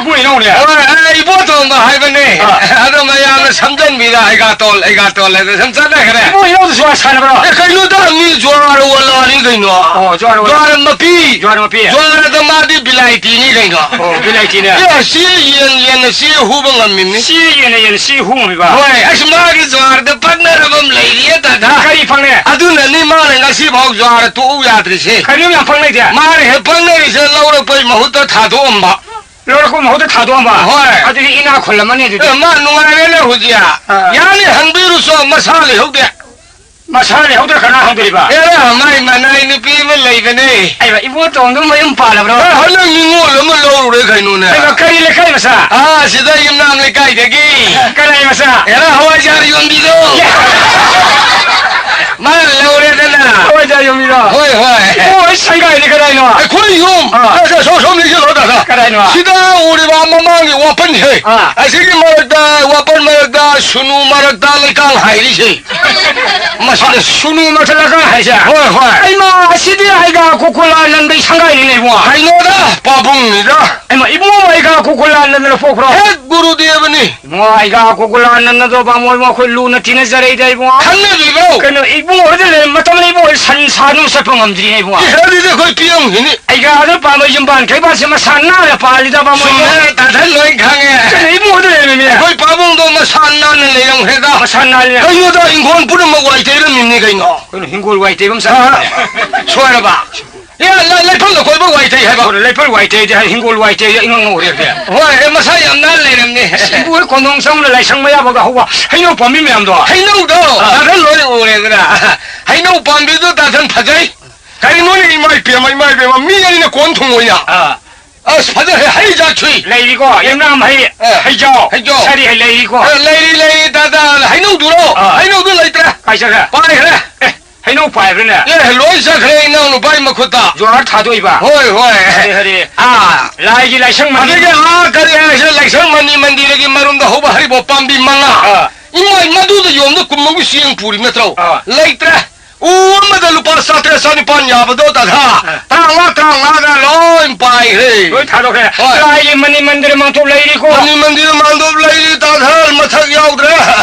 ꯏꯕꯨꯡ ꯏꯅꯥꯎꯅꯦ? ꯍꯣꯏ, ꯑꯩ ꯏꯕꯣꯇꯣꯟꯕ ꯍꯥꯏꯕꯅꯦ꯫ ꯑꯥ꯫ ꯑꯗꯣ ꯃꯌꯥꯝꯅ ꯁꯝꯖꯟꯕꯤꯗ ꯑꯩꯒꯥꯇꯣꯟ, ꯑꯩꯒꯥꯇꯣꯟ ꯍꯥꯏꯅ ꯁꯨꯝ ꯆꯠꯅꯈ꯭ꯔꯦ꯫ ꯏꯕꯨꯡ ꯏꯅꯥꯎꯗꯨꯁꯨ ꯁꯥꯟꯅꯕ꯭ꯔꯣ? ꯑꯦ, ꯀꯩꯅꯣꯗ, ꯃꯤ ꯖ꯭ꯋꯥꯔ ꯋꯥꯂꯥꯅꯤ ꯀꯩꯅꯣ꯫ ꯑꯣ, ꯖ꯭ꯋꯥꯔ ꯋꯥꯂꯥ꯫ ꯖ꯭ꯋꯥꯔ ꯃꯄꯤ꯫ ꯖ꯭ꯋꯥꯔ ꯃꯄꯤ꯫ ꯖ꯭ꯋꯥꯔꯗ ꯃꯥꯗꯤ ꯕꯤꯂꯥꯏꯇꯤꯅꯤ ꯀꯩꯅꯣ꯫ ꯑꯣ, ꯕꯤꯂꯥꯏꯇꯤꯅꯦ꯫ ꯑꯦ, ꯆꯦ ꯌꯦꯟ, ꯌꯦꯟꯅ ꯆꯦ ꯍꯨꯕ ꯉꯝꯃꯤꯕꯅꯤ꯫ ꯆꯦ ꯌꯦꯟꯅ ꯌꯦꯟ ꯆꯦ ꯍꯨ ꯉꯝꯃꯤꯕ? ꯍꯣꯏ, ꯑꯁ, ꯃꯥꯒꯤ ꯖ꯭ꯋꯥꯔꯗ ꯄꯛꯅꯔꯕ ꯑꯃ ꯂꯩꯔꯤꯌꯦ, ꯗꯥꯗꯥ꯫ ꯀꯔꯤ ꯐꯪꯉꯦ? ꯑꯗꯨꯅꯅꯤ ꯃꯥꯅ ꯉꯁꯤꯐꯥꯎ ꯖ꯭ꯋꯥꯔ ꯇꯣꯛꯎ ꯌꯥꯗ꯭ꯔꯤꯁꯦ꯫ ꯀꯔꯤ ꯌꯥꯝ ꯄꯪꯅꯩꯗꯤ? ꯃꯥꯅ ꯍꯦꯛ ꯄꯪꯅꯔꯤꯁꯦ ꯂꯧꯔꯛꯄꯩ ꯃꯍꯨꯠꯇ ꯊꯥꯗꯣꯛꯑꯝꯕ꯫ ꯂꯧꯔꯛꯄ ꯃꯍꯨꯠꯇ ꯊꯥꯗꯣꯛꯑꯝꯕ? ꯍꯣꯏ꯫ ꯑꯗꯨꯗꯤ ꯏꯅꯥꯛ ꯈꯨꯜꯂꯝꯃꯅꯤ ꯑꯗꯨꯗꯤ꯫ ꯑꯦ, ꯃꯥ ꯅꯨꯡꯉꯥꯏꯔꯦꯅꯦ ꯍꯧꯖꯤꯛ꯫ ꯑꯥ꯫ ꯌꯥꯅꯤ, ꯍꯪꯕꯤꯔꯨꯆꯣ, ꯃꯁꯥ ꯂꯩꯍꯧꯗꯦ꯫ ꯃꯁꯥ ꯂꯩꯍꯧꯗ꯭ꯔ ꯀꯅꯥ ꯍꯪꯗꯣꯔꯤꯕ? ꯑꯦꯔꯥ, ꯃꯥꯏ ꯃꯅꯥꯏ ꯅꯨꯄꯤ ꯑꯃ ꯂꯩꯕꯅꯦ꯫ ꯑꯩꯕ, ꯏꯕꯣꯇꯣꯟꯗꯣ ꯃꯌꯨꯝ ꯄꯥꯜꯂꯕ꯭ꯔꯣ? ꯑꯦ, ꯍꯟꯗꯛ ꯅꯤꯉꯣꯜ ꯑꯃ ꯂꯧꯔꯨꯔꯦ ꯀꯩꯅꯣꯅꯦ꯫ ꯑꯩꯕ, ꯀꯔꯤ ꯂꯩꯀꯥꯏ ꯃꯆꯥ? ꯑꯥ, ꯁꯤꯗ ꯌꯨꯝꯅꯥꯝ ꯂꯩꯀꯥꯏꯗꯒꯤ꯫ ꯀꯅꯥꯏ ꯃꯆꯥ? ꯑꯦꯔꯥ, ꯍꯋꯥꯏꯖꯥꯔ ꯌꯣꯟꯕꯤꯗꯣ꯫ ꯌꯥ! ꯃꯥꯅ ꯂꯧꯔꯦꯗꯅ꯫ ꯍꯋꯥꯏꯖꯥꯔ ꯌꯣꯟꯕꯤꯗꯣ? ꯍꯣꯏ, ꯍꯣꯏ꯫ ꯏꯕꯣ, ꯍꯣꯏ ꯁꯪꯒꯥꯏꯅꯤ ꯀꯗꯥꯏꯅꯣ? ꯑꯩꯈꯣꯏ ꯌꯨꯝ꯫ ꯑꯥ꯫ ꯁꯦ, ꯁꯦ, ꯁꯣꯝ, ꯁꯣꯝꯗ ꯌꯦꯡꯁꯤꯜꯂꯣ, ꯗꯥꯗꯥ꯫ ꯀꯗꯥꯏꯅꯣ? ꯁꯤꯗ ꯎꯔꯤꯕ ꯃꯃꯥꯡꯒꯤ ꯋꯥꯄꯟꯁꯦ꯫ ꯑꯥ꯫ ꯑꯁꯤꯒꯤ ꯃꯔꯛꯇ, ꯋꯥꯄꯟ ꯃꯔꯛꯇ ꯁꯨꯅꯨ ꯃꯔꯛꯇ ꯂꯩꯀꯥꯡ ꯍꯥꯏꯔꯤꯁꯦ꯫ ꯃꯁꯤꯗ ꯁꯨꯅꯨ ꯃꯔꯛꯇ ꯂꯩꯀꯥꯡ ꯍꯥꯏꯁꯦ? ꯍꯣꯏ, ꯍꯣꯏ꯫ ꯑꯩꯃ, ꯑꯁꯤꯗꯤ ꯑꯩꯒ ꯀꯣꯀꯣꯂꯥ ꯅꯟꯗꯩ ꯁꯪꯒꯥꯏꯅꯤꯅꯦ, ꯏꯕꯨꯡꯉꯣ꯫ ꯀꯩꯅꯣꯗ, ꯄꯥꯕꯨꯡꯅꯤꯗ꯫ ꯑꯩꯃ, ꯏꯕꯨꯡꯉꯣ ꯑꯩꯒ ꯀꯣꯀꯣꯂꯥ ꯅꯟꯗꯅ ꯄꯣꯛꯄ꯭ꯔꯣ? ꯍꯦꯛ ꯒꯨꯔꯨꯗꯦꯕꯅꯤ꯫ ꯏꯕꯨꯡꯉꯣ, ꯑꯩꯒ ꯀꯣꯀꯣꯂꯥ ꯅꯟꯗꯗꯣ ꯕꯥꯃꯣꯟ ꯏꯕꯨꯡꯉꯣ ꯑꯩꯈꯣꯏ ꯂꯨꯅ ꯇꯤꯟꯅꯖꯔꯛꯏꯗ, ꯏꯕꯨꯡꯉꯣ꯫ ꯈꯪꯅꯕꯤꯕ꯭ꯔꯣ? ꯀꯩꯅꯣ, ꯏꯕꯨꯡꯉꯣ ꯍꯣꯏꯗ ꯂꯩꯔ ꯃꯇꯝꯗ ꯏꯕꯨꯡꯉꯣ ꯍꯣꯏ ꯁꯟ ꯁꯥ ꯑꯗꯨꯝ ꯆꯠꯄ ꯉꯝꯗ꯭ꯔꯤꯅꯦ, ꯏꯕꯨꯡꯉꯣ꯫ ꯏꯁ, ꯑꯗꯨꯗꯤ ꯑꯩꯈꯣꯏ ꯄꯤꯌꯝꯒꯤꯅꯤ꯫ ꯑꯩꯒ ꯑꯗꯨ ꯄꯥꯝꯕ ꯌꯨꯝꯕꯥꯟ ꯀꯩꯕꯥꯜꯁꯦ ꯃꯁꯥ ꯅꯥꯟꯅ ꯄꯥꯜꯂꯤꯗ, ꯕꯥꯃꯣꯟ ꯏꯕꯨꯡꯉꯣ꯫ ꯆꯨꯝꯃꯦ, ꯇꯥꯊꯟ ꯂꯣꯏ ꯈꯪꯉꯦ꯫ ꯀꯩꯅꯣ, ꯏꯕꯨꯡꯉꯣ ꯍꯣꯏꯗ ꯂꯩꯔꯝꯃꯤꯅꯦ꯫ ꯑꯩꯈꯣꯏ ꯄꯥꯕꯨꯡꯗꯣ ꯃꯁꯥ ꯅꯥꯟꯅ ꯂꯩꯔꯝꯈ꯭ꯔꯦꯗ꯫ ꯃꯁꯥ ꯅꯥꯜꯂꯦ꯫ ꯀꯩꯅꯣꯗ, ꯏꯪꯈꯣꯜ ꯄꯨꯝꯅꯃꯛ ꯋꯥꯏ ꯇꯩꯔꯝꯃꯤꯅꯤ ꯀꯩꯅꯣ꯫ ꯀꯩꯅꯣ, ꯍꯤꯡꯒꯣꯜ ꯋꯥꯏ ꯇꯩꯕ ꯑꯃ ꯑꯥ, ꯆꯠꯂꯦ꯫ ꯁꯣꯏꯔꯕ? ꯑꯦ, ꯂ-, ꯂꯩꯐꯝ ꯂꯀꯣꯏꯕ ꯋꯥꯏ ꯇꯩ ꯍꯥꯏꯕ꯫ ꯍꯣꯏ, ꯂꯩꯐꯝ ꯋꯥꯏ ꯇꯩꯗꯤ ꯍꯥꯏ, ꯍꯤꯡꯒꯣꯜ ꯋꯥꯏ ꯇꯩꯗꯤ ꯏꯉꯧ ꯉꯧꯔꯦ ꯑꯗꯨꯗꯤ꯫ ꯍꯣꯏ, ꯑꯦ, ꯃꯁꯥ ꯌꯥꯝ ꯅꯥꯟ ꯂꯩꯔꯝꯅꯤ꯫ ꯏꯕꯨ ꯍꯣꯏ ꯀꯣꯟꯗꯣꯡ ꯆꯪꯅ ꯂꯥꯏꯁꯪ ꯃꯌꯥ ꯐꯥꯎꯗ ꯍꯧꯕ ꯍꯩꯅꯧ ꯄꯥꯝꯕꯤ ꯃꯌꯥꯝꯗꯣ꯫ ꯍꯩꯅꯧꯗꯣ ꯑꯥ꯫ ꯇꯥꯊꯟ ꯂꯣꯏ ꯎꯔꯦꯗꯅ꯫ ꯍꯩꯅꯧ ꯄꯥꯝꯕꯤꯗꯣ ꯇꯥꯊꯟ ꯐꯖꯩ꯫ ꯀꯔꯤꯅꯣꯅꯦ, ꯏꯃꯥ ꯏꯄꯦꯝꯃ, ꯏꯃꯥ ꯏꯄꯦꯝꯃ, ꯃꯤ ꯑꯅꯤꯅ ꯀꯣꯟ ꯊꯨꯡꯉꯣꯏꯅ꯫ ꯑꯥ꯫ ꯑꯁ, ꯐꯖꯔꯦ, ꯍꯩ ꯖꯥꯠ ꯁꯨꯏ꯫ ꯂꯩꯔꯤꯀꯣ, ꯌꯨꯝꯅꯥꯝ ꯍꯩ, ꯑꯦ, ꯍꯩꯖꯥꯎ, ꯍꯩꯖꯥꯎ꯫ ꯁꯔꯤ ꯍꯩ ꯂꯩꯔꯤꯀꯣ꯫ ꯑꯦ, ꯂꯩꯔꯤ, ꯂꯩꯔꯤ, ꯗꯥꯗꯥ, ꯍꯩꯅꯧꯗꯨꯔꯣ? ꯑꯥ꯫ ꯍꯩꯅꯧꯗꯨ ꯂꯩꯇ꯭ꯔꯦ꯫ ꯀꯥꯏ ꯆꯠꯈ꯭ꯔꯦ? ꯄꯥꯏꯈ꯭ꯔꯦ꯫ ꯑꯦ, ꯍꯩꯅꯧ ꯄꯥꯏꯕ꯭ꯔꯅꯦ? ꯑꯦ, ꯂꯣꯏ ꯆꯠꯈ꯭ꯔꯦ ꯏꯅꯥꯎ ꯅꯨꯄꯥꯒꯤ ꯃꯈꯨꯠꯇ꯫ ꯖꯣꯍꯥꯔ ꯊꯥꯗꯣꯛꯏꯕ? ꯍꯣꯏ, ꯍꯣꯏ꯫ ꯍꯔꯦ, ꯍꯔꯦ꯫ ꯑꯥ꯫ ꯂꯥꯏꯒꯤ ꯂꯥꯏꯁꯪ ꯃꯅꯤ-, ꯑꯗꯒꯤ, ꯑꯥ, ꯀꯔꯤ ꯍꯥꯏꯁꯦ, ꯂꯥꯏꯁꯪ ꯃꯅꯤ ꯃꯟꯗꯤꯔꯒꯤ ꯃꯔꯨꯝꯗ ꯍꯧꯕ ꯍꯔꯤꯕꯣꯞ ꯄꯥꯝꯕꯤ ꯃꯉꯥ꯫ ꯑꯥ꯫ ꯏꯃꯥꯏ, ꯃꯗꯨꯗ ꯌꯣꯝꯗ ꯀꯨꯝꯃꯒꯤ ꯆꯦꯡ ꯄꯨꯔꯤ ꯅꯠꯇ꯭ꯔꯣ? ꯑꯥ꯫ ꯂꯩꯇ꯭ꯔꯦ꯫ ꯎ ꯑꯃꯗ ꯂꯨꯄꯥ ꯆꯥꯇ꯭ꯔꯦꯠ ꯆꯅꯤꯄꯥꯟ ꯌꯥꯕꯗꯣ, ꯗꯥꯗꯥ꯫ ꯑꯥ꯫ ꯇꯔꯥꯃꯉꯥ, ꯇꯔꯥꯃꯉꯥꯗ ꯂꯣꯏ ꯄꯥꯏꯈ꯭ꯔꯦ꯫ ꯂꯣꯏ ꯊꯥꯗꯣꯛꯈ꯭ꯔꯦ꯫ ꯍꯣꯏ꯫ ꯂꯥꯏꯒꯤ ꯃꯅꯤ ꯃꯟꯗꯤꯔ ꯃꯥꯡꯊꯣꯛ ꯂꯩꯔꯤꯀꯣ꯫ ꯃꯅꯤ ꯃꯟꯗꯤꯔ ꯃꯥꯡꯊꯣꯛ ꯂꯩꯔꯤ, ꯗꯥꯗꯥ, ꯃꯊꯛ ꯌꯥꯎꯗ꯭ꯔꯦ꯫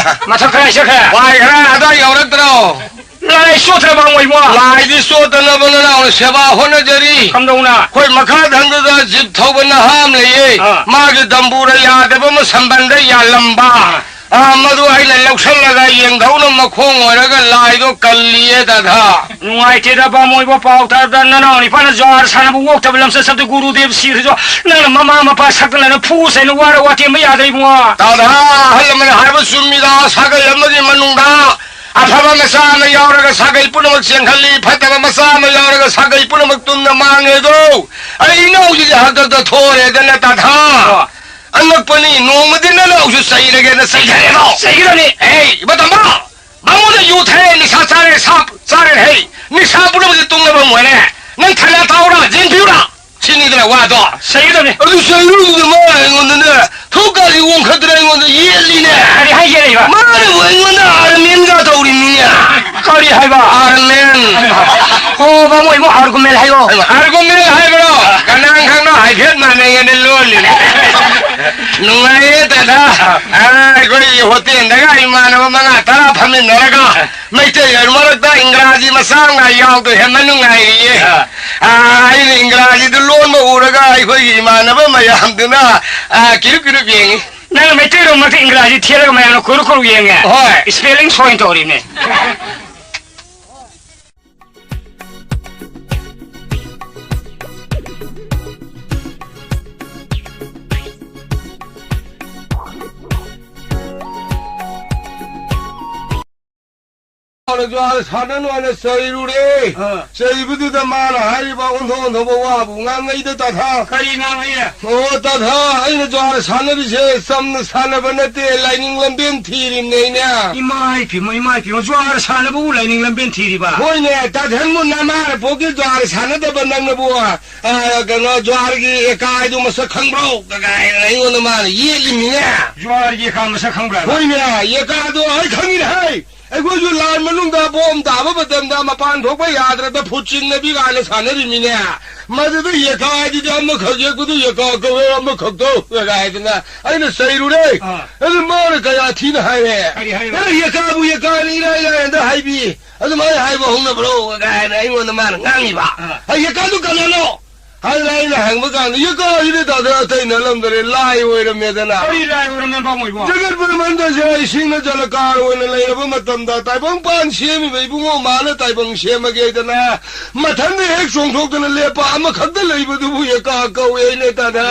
ꯃꯊꯛ ꯀꯗꯥꯏ ꯆꯠꯈ꯭ꯔꯦ? ꯄꯥꯏꯈ꯭ꯔꯦ, ꯑꯗꯥꯏ ꯌꯧꯔꯛꯇ꯭ꯔꯣ? ꯂꯥꯏ ꯆꯣꯠꯇ꯭ꯔꯕ ꯃꯣꯏꯕꯣ? ꯂꯥꯏꯗꯤ ꯆꯣꯠꯇꯅꯕ ꯅꯅꯥꯎꯅ ꯁꯦꯕꯥ ꯍꯣꯠꯅꯖꯔꯤ꯫ ꯀꯝꯗꯧꯅ? ꯑꯩꯈꯣꯏ ꯃꯈꯥ ꯊꯪꯗꯨꯗ ꯖꯤꯞ ꯊꯧꯕ ꯅꯍꯥ ꯑꯃ ꯂꯩꯌꯦ꯫ ꯑꯥ꯫ ꯃꯥꯒꯤ ꯗꯝꯕꯨꯔ ꯌꯥꯗꯕ ꯑꯃ ꯁꯝꯕꯟꯗ ꯌꯥꯜꯂꯝꯕ꯫ ꯑꯥ꯫ ꯑꯥ, ꯃꯗꯨ ꯑꯩꯅ ꯂꯧꯁꯜꯂꯒ ꯌꯦꯡꯊꯧꯅ ꯃꯈꯣꯡ ꯑꯣꯏꯔꯒ ꯂꯥꯏꯗꯣ ꯀꯜꯂꯤꯌꯦ, ꯗꯥꯗꯥ꯫ ꯅꯨꯡꯉꯥꯏꯇꯦꯗ, ꯄꯥꯃꯣꯏꯕ, ꯄꯥꯎ ꯇꯥꯕꯗ ꯅꯅꯥꯎ ꯅꯤꯄꯥꯅ ꯖ꯭ꯋꯥꯔ ꯁꯥꯟꯅꯕ ꯑꯣꯛꯇꯕ ꯂꯝꯆꯠ ꯆꯠꯇ ꯒꯨꯔꯨꯗꯦꯕ ꯁꯤꯈ꯭ꯔꯁꯨ ꯅꯪꯅ ꯃꯃꯥ ꯃꯄꯥ ꯁꯛꯇꯅ ꯐꯨ ꯆꯩꯅ ꯋꯥꯔ ꯋꯥꯇꯦꯝꯕ ꯌꯥꯗ꯭ꯔꯦ ꯏꯕꯨꯡꯉꯣ꯫ ꯗꯥꯗꯥ, ꯑꯍꯜ ꯂꯃꯟ ꯍꯥꯏꯕ ꯆꯨꯝꯃꯤꯗ, ꯁꯥꯒꯩ ꯑꯃꯒꯤ ꯃꯅꯨꯡꯗ ꯑꯐꯕ ꯃꯆꯥ ꯑꯃ ꯌꯥꯎꯔꯒ ꯁꯥꯒꯩ ꯄꯨꯝꯅꯃꯛ ꯆꯦꯟꯈꯠꯂꯤ, ꯐꯠꯇꯕ ꯃꯆꯥ ꯑꯃ ꯌꯥꯎꯔꯒ ꯁꯥꯒꯩ ꯄꯨꯝꯅꯃꯛ ꯇꯨꯝꯅ ꯃꯥꯡꯉꯦ ꯑꯗꯣ꯫ ꯑꯩ ꯏꯅꯥꯎꯁꯤꯗꯤ ꯍꯥꯛꯇꯛꯇ ꯊꯣꯔꯦꯗꯅ, ꯗꯥꯗꯥ꯫ ꯑꯣ꯫ ꯑꯉꯛꯄꯅꯤ, ꯅꯣꯡꯃꯗꯤ ꯅꯅꯥꯎꯁꯨ ꯆꯩꯔꯒꯦꯅ ꯆꯩꯊꯔꯦꯗꯣ꯫ ꯆꯩꯒꯗꯕꯅꯤ꯫ ꯑꯦ, ꯏꯕ ꯇꯝꯕ! ꯃꯉꯣꯟꯗ ꯌꯨ ꯊꯛꯑꯦ, ꯅꯤꯁꯥ ꯆꯥꯔꯦ, ꯁꯥ ꯆꯥꯔꯦ ꯍꯩ꯫ ꯅꯤꯁꯥ ꯄꯨꯝꯅꯃꯛꯁꯦ ꯇꯨꯡꯅꯕ ꯑꯣꯏꯔꯦ꯫ ꯅꯪ ꯊꯥꯏꯅ ꯊꯥꯎꯔ, ꯖꯤꯟ ꯄꯤꯌꯨꯔ? ꯁꯤꯅꯤꯗꯅ ꯋꯥꯗꯣ꯫ ꯁꯩꯒꯗꯕꯅꯤ꯫ ꯑꯗꯨ ꯁꯩꯔꯨꯗꯨꯅ ꯃꯥ ꯑꯩꯉꯣꯟꯗꯅꯦ, ꯊꯣꯛꯀꯥꯁꯤ ꯑꯣꯟꯈꯠꯇꯅ ꯑꯩꯉꯣꯟꯗ ꯌꯦꯠꯂꯤꯅꯦ꯫ ꯀꯔꯤ ꯍꯥꯏ ꯌꯦꯠꯂꯤꯕ? ꯃꯥꯅꯕꯨ ꯑꯩꯉꯣꯟꯗ ꯑꯥꯔꯃꯦꯟꯒ ꯇꯧꯔꯤꯃꯤꯅꯦ꯫ ꯀꯔꯤ ꯍꯥꯏꯕ? ꯑꯥꯔꯃꯦꯟ꯫ ꯑꯣ, ꯕꯥꯃꯣ, ꯏꯕꯣ, ꯑꯥꯔꯒꯨꯃꯦꯟ ꯍꯥꯏꯌꯣ꯫ ꯑꯥꯔꯒꯨꯃꯦꯟ ꯍꯥꯏꯕ꯭ꯔꯣ? ꯀꯅꯥ ꯈꯪꯅꯣ, ꯍꯥꯏꯐꯦꯠ ꯃꯥꯟꯅꯩꯌꯦꯅ ꯂꯣꯜꯂꯤꯅꯦ꯫ ꯅꯨꯡꯉꯥꯏꯌꯦ ꯗꯥꯗꯥ꯫ ꯑꯥ, ꯑꯩꯈꯣꯏ ꯍꯣꯇꯦꯜꯗꯒ ꯏꯃꯥꯟꯅꯕ ꯃꯉꯥ ꯇꯔꯥ ꯐꯝꯃꯤꯟꯅꯔꯒ ꯃꯩꯇꯩ ꯃꯔꯛꯇ ꯏꯪꯒ꯭ꯔꯥꯖꯤ ꯃꯆꯥ ꯑꯃꯒ ꯌꯥꯎꯗꯣꯏ ꯍꯦꯟꯅ ꯅꯨꯡꯉꯥꯏꯔꯤꯌꯦ꯫ ꯑꯥ꯫ ꯑꯥ, ꯑꯩꯅ ꯏꯪꯒ꯭ꯔꯥꯖꯤꯗꯨ ꯂꯣꯟꯕ ꯎꯔꯒ ꯑꯩꯈꯣꯏꯒꯤ ꯏꯃꯥꯟꯅꯕ ꯃꯌꯥꯝꯗꯨꯅ, ꯑꯥ, ꯀꯤꯔꯨꯞ ꯀꯤꯔꯨꯞ ꯌꯦꯡꯉꯤ꯫ ꯅꯪ ꯃꯩꯇꯩꯂꯣꯟ ꯃꯔꯛꯇ ꯏꯪꯒ꯭ꯔꯥꯖꯤ ꯊꯦꯠꯂꯒ ꯃꯌꯥꯝꯅ ꯀꯣꯏꯔꯨ ꯀꯣꯏꯔꯨ ꯌꯦꯡꯉꯦ? ꯍꯣꯏ꯫ ꯏꯁꯄꯦꯂꯤꯡ ꯁꯣꯏꯅ ꯇꯧꯔꯤꯅꯦ꯫ ꯖ꯭ꯋꯥꯔ ꯁꯥꯟꯅꯅꯨ ꯍꯥꯏꯅ ꯆꯩꯔꯨꯔꯦ꯫ ꯑꯥ꯫ ꯆꯩꯕꯗꯨꯗ ꯃꯥꯅ ꯍꯥꯏꯔꯤꯕ ꯑꯣꯟꯊꯣꯛ ꯑꯣꯟꯊꯣꯛꯄ ꯋꯥꯕꯨ ꯉꯥꯡꯉꯩꯗ, ꯇꯥꯊꯥ꯫ ꯀꯔꯤ ꯉꯥꯡꯉꯛꯏ? ꯑꯣ, ꯇꯥꯊꯥ, ꯑꯩꯅ ꯖ꯭ꯋꯥꯔ ꯁꯥꯟꯅꯔꯤꯁꯦ ꯆꯝꯅ ꯁꯥꯟꯅꯕ ꯅꯠꯇꯦ, ꯂꯥꯏꯅꯤꯡ ꯂꯝꯕꯦꯟ ꯊꯤꯔꯤꯕꯅꯦ ꯑꯩꯅ꯫ ꯏꯃꯥ ꯏꯄꯦꯝꯃ, ꯏꯃꯥ ꯏꯄꯦꯝꯃ, ꯖ꯭ꯋꯥꯔ ꯁꯥꯟꯅꯕꯕꯨ ꯂꯥꯏꯅꯤꯡ ꯂꯝꯕꯦꯟ ꯊꯤꯔꯤꯕ? ꯍꯣꯏꯅꯦ, ꯇꯥꯊꯟꯕꯨ ꯅꯃꯥꯅ ꯄꯣꯛꯀꯤ ꯖ꯭ꯋꯥꯔ ꯁꯥꯟꯅꯗꯕ ꯅꯪꯅꯕꯨ, ꯑ, ꯀꯩꯅꯣ, ꯖ꯭ꯋꯥꯔꯒꯤ ꯑꯦꯀꯥꯏꯗꯨ ꯃꯁꯛ ꯈꯪꯕ꯭ꯔꯣ? ꯀꯥꯏꯅ ꯑꯩꯉꯣꯟꯗ ꯃꯥꯅ ꯌꯦꯠꯂꯤꯃꯤꯅꯦ꯫ ꯖ꯭ꯋꯥꯔꯒꯤ ꯑꯦꯀꯥ ꯃꯁꯛ ꯈꯪꯕ꯭ꯔꯥ? ꯍꯣꯏꯅꯦ, ꯑꯦꯀꯥꯗꯣ ꯑꯩ ꯈꯪꯉꯤꯅꯦ ꯍꯥꯏ꯫ ꯑꯩꯈꯣꯏꯁꯨ ꯂꯥꯟ ꯃꯅꯨꯡꯗ ꯕꯣꯝ ꯇꯥꯕ ꯃꯇꯝꯗ ꯃꯄꯥꯟ ꯊꯣꯛꯄ ꯌꯥꯗ꯭ꯔꯗ ꯐꯨꯠ ꯆꯤꯡꯅꯕꯤ ꯀꯥꯏꯅ ꯁꯥꯟꯅꯔꯤꯃꯤꯅꯦ꯫ ꯃꯗꯨꯗ ꯌꯦꯀꯥꯏꯗꯨꯗꯤ ꯑꯃꯈꯛ ꯌꯦꯛꯄꯗꯨ ꯌꯦꯀꯥ ꯀꯧꯋꯦ, ꯑꯃꯈꯛꯇꯧ ꯀꯥꯏꯗꯅ ꯑꯩꯅ ꯆꯩꯔꯨꯔꯦ꯫ ꯑꯥ꯫ ꯑꯗꯨ ꯃꯥꯅ ꯀꯌꯥ ꯊꯤꯅ ꯍꯥꯏꯔꯦ꯫ ꯀꯔꯤ ꯍꯥꯏꯔꯤꯕ? "ꯅꯪ ꯌꯦꯀꯥꯕꯨ ꯌꯦꯀꯥꯅꯤ ꯏꯔꯥꯏ ꯂꯥꯏꯅꯗ ꯍꯥꯏꯕꯤ꯫ ꯑꯗꯨꯃꯥꯏꯅ ꯍꯥꯏꯕ ꯍꯧꯅꯕ꯭ꯔꯣ?" ꯀꯥꯏꯅ ꯑꯩꯉꯣꯟꯗ ꯃꯥꯅ ꯉꯥꯡꯉꯤꯕ꯫ ꯑꯥ꯫ "ꯑꯩ ꯌꯦꯀꯥꯗꯨ ꯀꯅꯥꯅꯣ?" ꯍꯥꯏꯅ ꯑꯩꯅ ꯍꯪꯕ ꯀꯥꯟꯗ, ꯌꯦꯀꯥꯁꯤꯗꯤ ꯇꯥꯗ ꯑꯇꯩ ꯅꯠꯂꯝꯗꯔꯦ, ꯂꯥꯏ ꯑꯣꯏꯔꯝꯃꯦꯗꯅ꯫ ꯀꯔꯤ ꯂꯥꯏ ꯑꯣꯏꯔꯝꯃꯦ, ꯄꯥꯃꯣꯏꯕꯣ? ꯖꯒꯠ ꯕ꯭ꯔꯍꯃꯟꯗꯁꯦ ꯏꯁꯤꯡꯅ ꯖꯂꯀꯥꯔ ꯑꯣꯏꯅ ꯂꯩꯔꯕ ꯃꯇꯝꯗ, ꯇꯥꯏꯕꯪꯄꯥꯟ ꯁꯦꯝꯃꯤꯕ ꯏꯕꯨꯡꯉꯣ ꯃꯥꯅ ꯇꯥꯏꯕꯪ ꯁꯦꯝꯃꯒꯦꯗꯅ ꯃꯊꯟꯗ ꯍꯦꯛ ꯆꯣꯡꯊꯣꯛꯇꯅ ꯂꯦꯞꯄ ꯑꯃꯈꯛꯇ ꯂꯩꯕꯗꯨꯕꯨ ꯌꯦꯀꯥ ꯀꯧꯋꯦ ꯍꯥꯏꯅꯦ, ꯇꯥꯗ꯫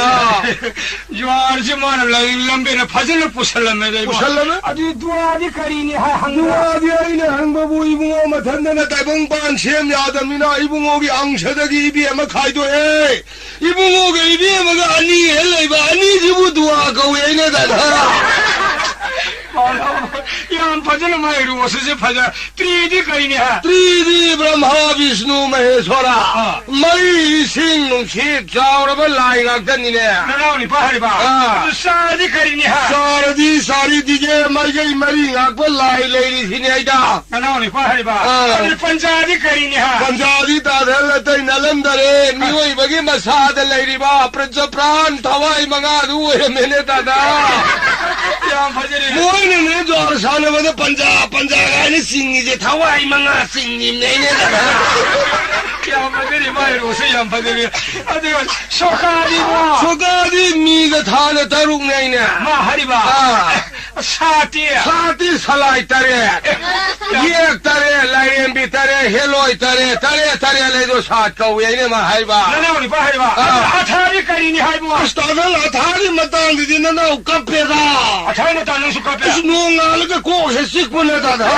ꯖ꯭ꯋꯥꯔꯁꯦ ꯃꯥꯅ ꯂꯥꯏꯅꯤꯡ ꯂꯝꯕꯦꯟꯅ ꯐꯖꯅ ꯄꯨꯁꯜꯂꯝꯃꯦꯗ, ꯏꯕꯨꯡꯉꯣ꯫ ꯄꯨꯁꯜꯂꯝꯃꯦ? ꯑꯗꯨꯗꯤ ꯗꯨꯋꯥꯗꯤ ꯀꯔꯤꯅꯤ ꯍꯥꯏ ꯍꯪꯕ? ꯗꯨꯋꯥꯗꯤ ꯑꯩꯅ ꯍꯪꯕꯕꯨ, ꯏꯕꯨꯡꯉꯣ ꯃꯊꯟꯗꯅ ꯇꯥꯏꯕꯪꯄꯥꯟ ꯁꯦꯝ ꯌꯥꯗꯕꯅꯤꯅ ꯏꯕꯨꯡꯉꯣꯒꯤ ꯑꯪꯁꯗꯒꯤ ꯏꯕꯦꯝ ꯑꯃ ꯈꯥꯏꯗꯣꯛꯑꯦ꯫ ꯏꯕꯨꯡꯉꯣꯒ ꯏꯕꯦꯝꯃꯒ ꯑꯅꯤ ꯍꯦꯛ ꯂꯩꯕ, ꯑꯅꯤꯁꯤꯕꯨ ꯗꯨꯋꯥ ꯀꯧꯏ ꯍꯥꯏꯅ, ꯗꯥꯗꯥ꯫ ꯌꯥꯝ ꯐꯖꯅ ꯃꯥꯏ ꯔꯣꯁꯁꯦ ꯐꯖ-, ꯇ꯭ꯔꯤꯗꯤ ꯀꯔꯤꯅꯤ ꯍꯥ? ꯇ꯭ꯔꯤꯗꯤ ꯕ꯭ꯔꯍꯃ, ꯕꯤꯁꯅꯨ, ꯃꯍꯦꯁ꯭ꯋꯔ꯫ ꯑꯥ꯫ ꯃꯩ, ꯏꯁꯤꯡ, ꯅꯨꯡꯁꯤꯠ, ꯆꯥꯎꯔꯕ ꯂꯥꯏ ꯉꯥꯛꯇꯅꯤꯅꯦ꯫ ꯅꯅꯥꯎ ꯅꯤꯄꯥ ꯍꯥꯏꯔꯤꯕ? ꯑꯥ꯫ ꯑꯗꯨ ꯆꯥꯗꯤ ꯀꯔꯤꯅꯤ ꯍꯥ? ꯆꯥꯔꯗꯤ ꯆꯥꯔꯤ ꯗꯤꯒꯦ ꯃꯥꯏꯀꯩ ꯃꯔꯤ ꯉꯥꯛꯄ ꯂꯥꯏ ꯂꯩꯔꯤꯁꯤꯅꯤ ꯑꯩꯗ꯫ ꯅꯅꯥꯎ ꯅꯤꯄꯥ ꯍꯥꯏꯔꯤꯕ? ꯑꯥ꯫ ꯑꯗꯨ ꯄꯟꯖꯥꯗꯤ ꯀꯔꯤꯅꯤ ꯍꯥ? ꯄꯟꯖꯥꯗꯤ ꯇꯥꯗ ꯑꯇꯩ ꯅꯠꯂꯝꯗꯔꯦ꯫ ꯃꯤꯑꯣꯏꯕꯒꯤ ꯃꯁꯥꯗ ꯂꯩꯔꯤꯕ ꯄ꯭ꯔꯖ ꯄ꯭ꯔꯥꯟ ꯊꯋꯥꯏ ꯃꯉꯥꯗꯨ ꯑꯣꯏꯔꯝꯃꯦꯅꯦ, ꯗꯥꯗꯥ꯫ ꯌꯥꯝ ꯐꯖꯔꯦ꯫ ꯃꯣꯏꯅꯅꯦ ꯖ꯭ꯋꯥꯔ ꯁꯥꯟꯅꯕꯗ ꯄꯟꯖꯥ, ꯄꯟꯖꯥ ꯍꯥꯏꯅ ꯆꯤꯡꯉꯤꯁꯦ ꯊꯋꯥꯏ ꯃꯉꯥ ꯆꯤꯡꯉꯤꯕꯅꯦꯅꯦ, ꯗꯥꯗꯥ꯫ ꯌꯥꯝ ꯐꯖꯔꯦ, ꯃꯥꯏ ꯔꯣꯁꯁꯦ ꯌꯥꯝ ꯐꯖꯔꯦ꯫ ꯑꯗꯨꯒ ꯁꯣꯀꯥꯗꯤꯕꯣ? ꯁꯣꯀꯥꯗꯤ ꯃꯤꯒ ꯊꯥꯅ ꯇꯔꯨꯛꯅꯦ ꯑꯩꯅ꯫ ꯃꯥ ꯍꯥꯏꯔꯤꯕ? ꯑꯥ꯫ ꯁꯥꯠꯇꯤ? ꯁꯥꯠꯇꯤ ꯁꯂꯥꯏ ꯇꯔꯦꯠ, ꯌꯦꯛ ꯇꯔꯦꯠ, ꯂꯥꯏꯔꯦꯝꯕꯤ ꯇꯔꯦꯠ, ꯍꯦꯂꯣꯏ ꯇꯔꯦꯠ, ꯇꯔꯦꯠ ꯇꯔꯦꯠ ꯂꯩꯗꯣ ꯁꯥꯠ ꯀꯧꯏ ꯍꯥꯏꯅ ꯃꯥ ꯍꯥꯏꯕ꯫ ꯅꯅꯥꯎ ꯅꯨꯄꯥ ꯍꯥꯏꯕ? ꯑꯥ꯫ ꯑꯊꯥꯗꯤ ꯀꯔꯤꯅꯤ ꯍꯥꯏꯕꯣ? ꯑꯁ, ꯇꯥꯗ, ꯑꯊꯥꯒꯤ ꯃꯇꯥꯡꯗꯗꯤ ꯅꯅꯥꯎ ꯀꯞꯄꯦꯗ꯫ ꯑꯊꯥꯒꯤ ꯃꯇꯥꯡ ꯅꯪꯁꯨ ꯀꯞꯄꯦ? ꯑꯁ, ꯅꯣꯡꯉꯥꯜꯂꯒ ꯀꯣꯛꯁꯦ ꯆꯤꯛꯄꯅꯦ, ꯇꯥꯗ꯫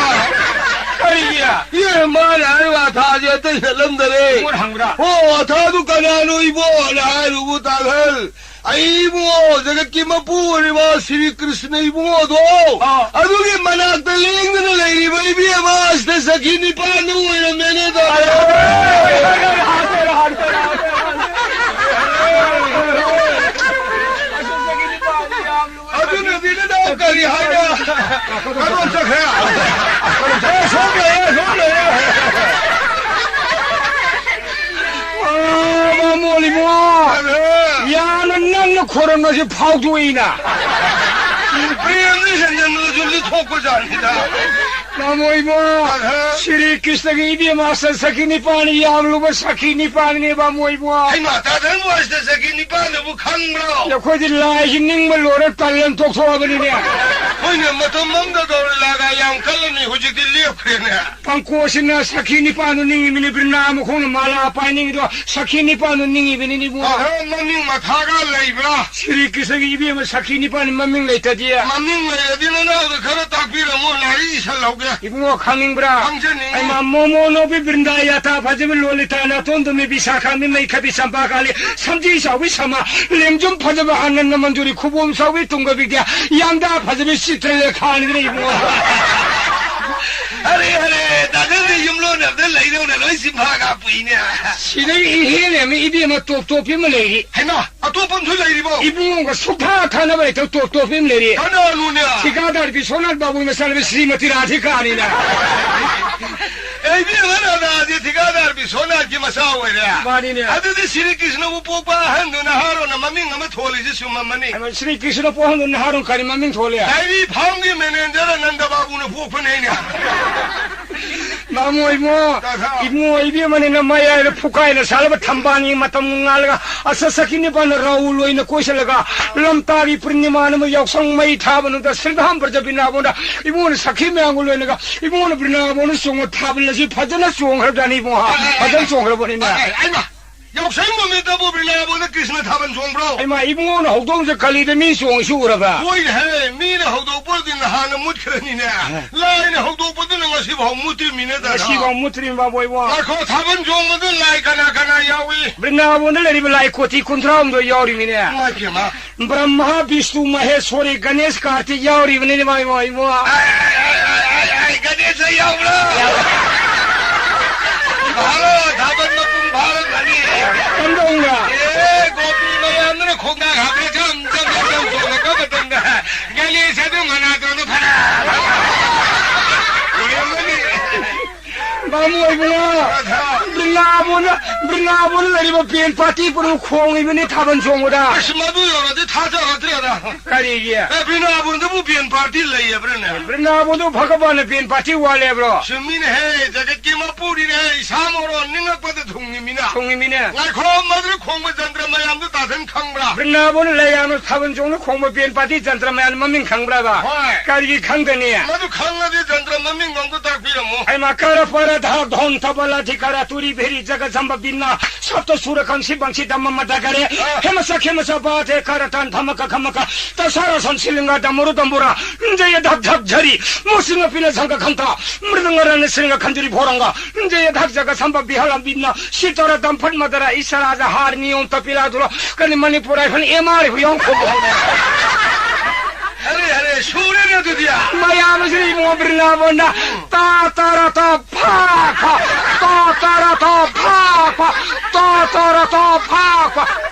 ꯀꯔꯤꯒꯤ? ꯑꯦ, ꯃꯥꯅ ꯍꯥꯏꯔꯤꯕ ꯑꯊꯥꯁꯦ ꯑꯇꯩ ꯅꯠꯂꯝꯗꯔꯦ꯫ ꯄꯣꯠ ꯍꯪꯕ꯭ꯔꯥ? ꯑꯣ, ꯑꯊꯥꯗꯨ ꯀꯅꯥꯅꯣ ꯏꯕꯣꯅ ꯍꯥꯏꯔꯨꯕꯨ ꯇꯥꯡꯈꯜ꯫ ꯑꯩꯕꯨ ꯖꯒꯠꯀꯤ ꯃꯄꯨ ꯑꯣꯏꯔꯤꯕ ꯁ꯭ꯔꯤ ꯀ꯭ꯔꯤꯁꯅ ꯏꯕꯨꯡꯉꯣꯗꯣ, ꯑꯥ꯫ ꯑꯗꯨꯒꯤ ꯃꯅꯥꯛꯇ ꯂꯦꯡꯗꯅ ꯂꯩꯔꯤꯕ ꯏꯕꯦꯝꯃ ꯑꯁꯤꯗ ꯁꯈꯤ ꯅꯤꯄꯥꯟꯗꯨ ꯑꯣꯏꯔꯝꯃꯦꯅꯦ, ꯇꯥꯃꯣ꯫ ꯑꯗꯨꯅꯗꯤ ꯅꯅꯥꯎ ꯀꯔꯤ ꯍꯥꯏꯅ ꯀꯔꯣꯝ ꯆꯠꯈ꯭ꯔꯦ? ꯑꯦ, ꯁꯣꯝ ꯂꯩꯔꯦ, ꯁꯣꯝ ꯂꯩꯔꯦ꯫ ꯑꯥ, ꯃꯃꯣꯟ ꯏꯕꯨꯡꯉꯣ, ꯑꯗꯨ ꯌꯥꯝꯅ ꯅꯪꯅ ꯈꯣꯏꯔꯝꯕꯁꯤ ꯐꯥꯎꯗꯣꯛꯏꯅ꯫ ꯄ꯭ꯔꯦꯝꯗꯤ ꯍꯦꯟꯖꯟꯕꯗꯁꯨ ꯂꯤꯊꯣꯛꯄꯖꯥꯠꯅꯤꯗ꯫ ꯃꯃꯣ ꯏꯕꯨꯡꯉꯣ, ꯑꯍ꯫ ꯁ꯭ꯔꯤ ꯀ꯭ꯔꯤꯁꯅꯒꯤ ꯏꯕꯦꯝꯃ ꯁ-, ꯁꯈꯤ ꯅꯤꯄꯥꯟ ꯌꯥꯝꯂꯨꯕ ꯁꯈꯤ ꯅꯤꯄꯥꯟꯅꯦ, ꯃꯃꯣ ꯏꯕꯨꯡꯉꯣ꯫ ꯍꯩꯃꯥ, ꯇꯥ ꯙꯔꯃ ꯁꯤꯗ ꯁꯈꯤ ꯅꯤꯄꯥꯟꯗꯨꯕꯨ ꯈꯪꯕ꯭ꯔꯣ? ꯑꯩꯈꯣꯏꯗꯤ ꯂꯥꯏꯁꯤ ꯅꯤꯡꯕ ꯂꯣꯏꯔ ꯇꯜꯂꯅ ꯇꯣꯛꯊꯣꯛꯑꯕꯅꯤꯅꯦ꯫ ꯍꯣꯏꯅꯦ, ꯃꯇꯝ ꯑꯃꯗ ꯗꯧꯔꯤꯂꯥꯒ ꯌꯥꯝ ꯀꯜꯂꯝꯃꯤ, ꯍꯧꯖꯤꯛꯇꯤ ꯂꯦꯞꯈ꯭ꯔꯦꯅꯦ꯫ ꯄꯪꯀꯣꯁꯤꯅ ꯁꯈꯤ ꯅꯤꯄꯥꯟꯗꯨ ꯅꯤꯡꯉꯤꯕꯅꯤ, ꯕ꯭ꯔꯤꯟꯗꯥ ꯃꯈꯣꯡꯅ ꯃꯥꯂꯥ ꯄꯥꯏꯅꯤꯡꯉꯤꯗꯣ ꯁꯈꯤ ꯅꯤꯄꯥꯟꯗꯨ ꯅꯤꯡꯉꯤꯕꯅꯤꯅꯦ ꯏꯕꯨꯡꯉꯣ꯫ ꯑꯍ, ꯃꯃꯤꯡ ꯃꯊꯥꯒ ꯂꯩꯕ꯭ꯔꯥ? ꯁ꯭ꯔꯤ ꯀ꯭ꯔꯤꯁꯅꯒꯤ ꯏꯕꯦꯝꯃ ꯁꯈꯤ ꯅꯤꯄꯥꯟ ꯃꯃꯤꯡ ꯂꯩꯇꯗꯤ꯫ ꯃꯃꯤꯡ ꯂꯩꯔꯗꯤ ꯅꯅꯥꯎꯗ ꯈꯔ ꯇꯥꯛꯄꯤꯔꯝꯃꯣ, ꯂꯥꯏꯔꯤꯛ ꯏꯁꯜꯍꯧꯒꯦ꯫ ꯏꯕꯨꯡꯉꯣ ꯈꯪꯅꯤꯡꯕ꯭ꯔꯥ? ꯈꯪꯖꯅꯤꯡꯉꯤ꯫ ꯑꯩꯃ ꯃꯣꯃꯣ ꯅꯣꯕꯤ ꯕ꯭ꯔꯤꯟꯗꯥ ꯌꯥꯊꯥ ꯐꯖꯕꯤ ꯂꯣꯂꯤꯇꯥ ꯅꯥꯇꯣꯟꯗꯨꯃꯤ ꯕꯤꯁꯥꯈꯥ ꯃꯤꯃꯩ ꯈꯕꯤ ꯆꯝꯄꯥ ꯀꯥꯂꯤ ꯁꯝꯖꯤ ꯆꯥꯎꯕꯤ ꯁꯃꯥ ꯂꯦꯡꯖꯨꯝ ꯐꯖꯕ ꯑꯅꯟꯗ ꯃꯟꯖꯨꯔꯤ ꯈꯨꯕꯣꯝ ꯆꯥꯎꯕꯤ ꯇꯨꯡꯒ ꯕꯤꯗ꯭ꯌꯥ ꯌꯥꯝꯗꯥ ꯐꯖꯕꯤ ꯆꯤꯇ꯭ꯔꯂꯦꯈꯥꯅꯤꯗꯅ ꯏꯕꯨꯡꯉꯣ꯫ ꯑꯔꯦ, ꯑꯔꯦ, ꯗꯥ ꯅꯪꯗꯤ ꯌꯨꯝꯂꯣꯟꯅꯕꯗ ꯂꯩꯗꯧꯅ ꯂꯣꯏ ꯆꯤꯟꯐꯥꯒ ꯄꯨꯏꯅꯦ꯫ ꯁꯤꯗꯩ ꯏꯍꯦꯜ ꯑꯃ ꯏꯕꯦꯝꯃ ꯇꯣꯞ ꯇꯣꯞꯄꯤ ꯑꯃ ꯂꯩꯔꯤ꯫ ꯍꯩꯃꯥ, ꯑꯇꯣꯞꯄ ꯑꯃꯁꯨ ꯂꯩꯔꯤꯕꯣ? ꯏꯕꯨꯡꯉꯣꯒ ꯁꯨꯛꯊꯥ ꯊꯥꯅꯕ ꯂꯩꯇꯕ ꯇꯣꯞ ꯇꯣꯞꯄꯤ ꯑꯃ ꯂꯩꯔꯤ꯫ ꯀꯅꯥꯅꯣꯅꯦ? ꯊꯤꯀꯥꯗꯥꯔ ꯕꯤꯁ꯭ꯋꯥꯅꯥꯊ ꯕꯥꯕꯨꯒꯤ ꯃꯆꯥꯅꯨꯄꯤ ꯁ꯭ꯔꯤꯃꯇꯤ ꯔꯥꯙꯤꯀꯥꯅꯤꯅꯦ꯫ ꯑꯦ, ꯏꯕꯦꯝꯃ ꯔꯥꯙꯥꯁꯦ ꯊꯤꯀꯥꯗꯥꯔ ꯕꯤꯁ꯭ꯋꯥꯅꯥꯊꯀꯤ ꯃꯆꯥ ꯑꯣꯏꯔꯦ꯫ ꯃꯥꯅꯤꯅꯦ꯫ ꯑꯗꯨꯗꯤ ꯁ꯭ꯔꯤ ꯀ꯭ꯔꯤꯁꯅꯕꯨ ꯄꯣꯛꯄ ꯑꯍꯟꯗꯨ ꯅꯍꯥꯔꯣꯟꯅ ꯃꯃꯤꯡ ꯑꯃ ꯊꯣꯜꯂꯤꯁꯦ ꯆꯨꯝꯃꯝꯃꯅꯤ꯫ ꯑꯩꯃ ꯁ꯭ꯔꯤ ꯀ꯭ꯔꯤꯁꯅ ꯄꯣꯛꯍꯟꯗꯨ ꯅꯍꯥꯔꯣꯟ ꯀꯔꯤ ꯃꯃꯤꯡ ꯊꯣꯜꯂꯤ? ꯗꯥꯏꯔꯤ ꯐꯥꯔꯝꯒꯤ ꯃꯦꯅꯦꯖꯔ ꯑꯅꯟꯗ ꯕꯥꯕꯨꯅ ꯄꯣꯛꯄꯅꯦꯅꯦ꯫ ꯃꯃꯣꯏꯃꯣ, ꯇꯥꯊꯥ꯫ ꯏꯕꯨꯡꯉꯣ ꯏꯕꯦꯝꯃꯅꯤꯅ ꯃꯌꯥꯏꯗ ꯐꯨꯀꯥꯏꯅ ꯁꯥꯠꯂꯕ ꯊꯝꯕꯥꯜꯒꯤ ꯃꯇꯝ ꯉꯥꯜꯂꯒ ꯑꯁ ꯁꯈꯤ ꯅꯤꯄꯥꯟꯅ ꯔꯥꯍꯨꯜ ꯑꯣꯏꯅ ꯀꯣꯏꯁꯤꯜꯂꯒ ꯂꯝꯇꯥꯒꯤ ꯄꯨꯔꯅꯤꯃꯥ ꯅꯨꯃꯤꯠ ꯌꯥꯎꯁꯪ ꯃꯩ ꯊꯥꯕ ꯅꯨꯃꯤꯠꯇ ꯁ꯭ꯔꯤꯙꯥꯝ ꯄ꯭ꯔꯖꯥ ꯕ꯭ꯔꯤꯟꯗꯥꯕꯣꯟꯗ ꯏꯕꯨꯡꯉꯣꯅ ꯁꯈꯤ ꯃꯌꯥꯝꯒ ꯂꯣꯏꯅꯒ ꯏꯕꯨꯡꯉꯣꯅ ꯕ꯭ꯔꯤꯟꯗꯥꯕꯣꯟꯗ ꯆꯣꯡꯉꯣ ꯊꯥꯕꯜ ꯑꯁꯤ ꯐꯖꯅ ꯆꯣꯡꯈ꯭ꯔꯕꯖꯥꯠꯅꯤ ꯏꯕꯨꯡꯉꯣ꯫ ꯑꯦ, ꯑꯦ, ꯐꯖꯅ ꯑꯦ, ꯆꯣꯡꯈ꯭ꯔꯕꯅꯤꯅ꯫ ꯑꯦ, ꯑꯦ, ꯑꯩꯃ, ꯌꯥꯎꯁꯪ ꯅꯨꯃꯤꯠꯇꯕꯨ ꯕ꯭ꯔꯤꯟꯗꯥꯕꯣꯟꯗ ꯀ꯭ꯔꯤꯁꯅ ꯊꯥꯕꯜ ꯆꯣꯡꯕ꯭ꯔꯣ? ꯏꯃꯥ, ꯏꯕꯨꯡꯉꯣꯅ ꯍꯧꯗꯣꯡꯁꯦ ꯀꯂꯤꯗ ꯃꯤ ꯆꯣꯡꯉꯤꯁꯤ ꯎꯔꯕ? ꯍꯣꯏꯅꯦ ꯍꯦ, ꯃꯤꯅ ꯍꯧꯗꯣꯛꯄꯗꯤ ꯅꯍꯥꯟꯅ ꯃꯨꯠꯈ꯭ꯔꯅꯤꯅꯦ꯫ ꯂꯥꯏꯅ ꯍꯧꯗꯣꯛꯄꯗꯨꯅ ꯉꯁꯤꯐꯥꯎ ꯃꯨꯠꯇ꯭ꯔꯤꯃꯤꯅꯦ, ꯗꯥꯗꯥ꯫ ꯉꯁꯤꯐꯥꯎ ꯃꯨꯠꯇ꯭ꯔꯤꯕ ꯕꯣꯏꯕꯣ꯫ ꯉꯥꯏꯈꯣ, ꯊꯥꯕꯜ ꯆꯣꯡꯕꯗꯨ ꯂꯥꯏ ꯀꯅꯥ ꯀꯅꯥ ꯌꯥꯎꯏ? ꯕ꯭ꯔꯤꯟꯗꯥꯕꯣꯟꯗ ꯂꯩꯔꯤꯕ ꯂꯥꯏ ꯀꯣꯇꯤ ꯀꯨꯟꯊ꯭ꯔꯥ ꯍꯨꯝꯗꯣꯏ ꯌꯥꯎꯔꯤꯃꯤꯅꯦ꯫ ꯏꯃꯥ ꯏꯕꯦꯝꯃ꯫ ꯕ꯭ꯔꯍ꯭ꯃ, ꯕꯤꯁꯅꯨ, ꯃꯍꯦꯁ꯭ꯋꯔꯤ, ꯒꯅꯦꯁ, ꯀꯥꯔꯇꯤꯛ ꯌꯥꯎꯔꯤꯕꯅꯤꯅꯦ, ꯏꯃꯥ ꯏꯕꯣ, ꯏꯃꯥ꯫ ꯑꯥꯏ, ꯑꯥꯏ, ꯑꯥꯏ, ꯑꯥꯏ, ꯑꯥꯏ, ꯑꯥꯏ, ꯒꯅꯦꯁ ꯌꯥꯎꯕ꯭ꯔꯣ? ꯌꯥꯎ- ꯚꯥꯔꯣ, ꯊꯥꯕꯜ ꯃꯄꯨꯡ ꯐꯥꯔꯝꯃꯅꯤ꯫ ꯀꯝꯗꯧꯅ? ꯑꯦ, ꯒꯣꯄꯤ ꯃꯌꯥꯝꯗꯨꯅ ꯈꯣꯡꯗꯥ ꯍꯥꯞꯄꯦ, ꯖꯝ, ꯖꯝ, ꯖꯝ, ꯖꯝ ꯆꯣꯡꯉꯛꯄ ꯃꯇꯝꯗ ꯒꯅꯦꯁ ꯑꯗꯨ ꯃꯅꯥꯇꯣꯟꯗꯣ ꯐꯔꯥ ꯐꯔꯥ ꯂꯣꯏꯔꯝꯃꯅꯤ꯫ ꯃꯥꯃꯣ ꯏꯕꯨꯡꯉꯣ, ꯕ꯭ꯔꯤꯟꯗꯥꯕꯣꯟꯗ, ꯕ꯭ꯔꯤꯟꯗꯥꯕꯣꯟꯗ ꯂꯩꯔꯤꯕ ꯕꯦꯟ ꯄꯥꯔꯇꯤ ꯄꯨꯝꯅꯃꯛ ꯈꯣꯡꯉꯤꯕꯅꯤ ꯊꯥꯕꯜ ꯆꯣꯡꯕꯗ꯫ ꯑꯁ, ꯃꯗꯨ ꯌꯧꯔꯗꯤ ꯊꯥꯖꯔꯗ꯭ꯔꯦꯗ꯫ ꯀꯔꯤꯒꯤ? ꯑꯦ, ꯕ꯭ꯔꯤꯟꯗꯥꯕꯣꯟꯗꯕꯨ ꯕꯦꯟ ꯄꯥꯔꯇꯤ ꯂꯩꯌꯦꯕ꯭ꯔꯅꯦ? ꯕ꯭ꯔꯤꯟꯗꯥꯕꯣꯟꯗꯕꯨ ꯚꯒꯕꯥꯟꯅ ꯕꯦꯟ ꯄꯥꯔꯇꯤ ꯋꯥꯠꯂꯦꯕ꯭ꯔꯣ? ꯆꯨꯝꯃꯤꯅꯦꯍꯦ, ꯖꯒꯠꯀꯤ ꯃꯄꯨꯅꯤꯅꯦꯍꯦ, ꯏꯁꯥ ꯃꯔꯣꯟ ꯅꯤꯡꯉꯛꯄꯗ ꯊꯨꯡꯉꯤꯃꯤꯅ꯫ ꯊꯨꯡꯉꯤꯃꯤꯅꯦ꯫ ꯉꯥꯏꯈꯣ, ꯃꯗꯨꯗ ꯈꯣꯡꯕ ꯖꯟꯇ꯭ꯔ ꯃꯌꯥꯝꯗꯨ ꯇꯥꯁꯟ ꯈꯪꯕ꯭ꯔꯥ? ꯕ꯭ꯔꯤꯟꯗꯥꯕꯣꯟꯗ ꯂꯩꯌꯥꯅ ꯊꯥꯕꯜ ꯆꯣꯡꯅ ꯈꯣꯡꯕ ꯕꯦꯟ ꯄꯥꯔꯇꯤ ꯖꯟꯇ꯭ꯔ ꯃꯌꯥꯝ ꯃꯃꯤꯡ ꯈꯪꯕ꯭ꯔꯕ? ꯍꯣꯏ꯫ ꯀꯔꯤꯒꯤ ꯈꯪꯗꯅꯤ? ꯃꯗꯨ ꯈꯪꯉꯗꯤ ꯖꯟꯇ꯭ꯔ ꯃꯃꯤꯡ ꯑꯝꯇ ꯇꯥꯛꯄꯤꯔꯝꯃꯣ꯫ ꯑꯩꯃ ꯀꯔ ꯄꯔ ꯙꯛ ꯙꯣꯟ ꯇꯕꯂ ꯙꯤꯀꯔ ꯇꯨꯔꯤ ꯚꯦꯔꯤ ꯖꯒ ꯖꯝꯕ ꯕꯤꯟꯅ ꯁꯞꯇ ꯁꯨꯔ ꯀꯪꯁꯤ ꯕꯪꯁꯤ ꯙꯝꯃ ꯃꯗ ꯒꯔꯦ꯫ ꯑꯥ꯫ ꯍꯦꯃ ꯁ ꯈꯦꯃ ꯁ ꯕꯥ ꯙꯦ ꯀꯔ ꯇꯟ ꯙꯃ ꯀ ꯈꯃ ꯀ ꯇ ꯁ ꯔ ꯁꯟ ꯁꯤ ꯂꯤꯡꯒ ꯙꯃ ꯔꯨ ꯙꯝꯕꯨꯔ ꯖꯌ ꯙꯛ ꯙꯛ ꯙꯔꯤ ꯃꯨꯁꯤꯡ ꯄꯤꯅ ꯁꯪ ꯀ ꯈꯟꯇ ꯃ꯭ꯔꯤꯗꯪ ꯔꯅ ꯁꯤꯡꯒ ꯈꯟꯖꯔꯤ ꯚꯣꯔꯪꯒ ꯖꯌ ꯙꯛ ꯖꯒ ꯁꯝꯕ ꯕꯤꯍꯥꯔ ꯕꯤꯟꯅ ꯁꯤꯇꯔ ꯗꯝꯐꯠ ꯃꯗꯔ ꯏꯁꯔꯥꯖ ꯍꯥꯔ ꯅꯤꯌꯣꯝ ꯇꯄꯤꯂꯥ ꯗꯨꯔ ꯀꯅꯤ ꯃꯅꯤꯄꯨꯔ ꯍꯥꯏꯐꯟ ꯑꯦꯝ ꯑꯥꯔ ꯑꯦꯐ ꯌꯥꯎ ꯈꯣꯡꯕ ꯍꯧꯔꯦ꯫ ꯑꯔꯦ, ꯑꯔꯦ, ꯁꯨꯔꯦꯅꯦ ꯑꯗꯨꯗꯤ꯫ ꯃꯌꯥꯝ ꯑꯁꯤ ꯏꯕꯨꯡꯉꯣ ꯕ꯭ꯔꯤꯟꯗꯥꯕꯣꯟꯗ ꯇꯥ ꯇꯥꯔꯥ ꯇꯥ ꯐꯥ ꯐꯥ, ꯇꯥ ꯇꯥꯔꯥ ꯇꯥ ꯐꯥ ꯐꯥ, ꯇꯥ ꯇꯥꯔꯥ ꯇꯥ ꯐꯥ ꯐꯥ꯫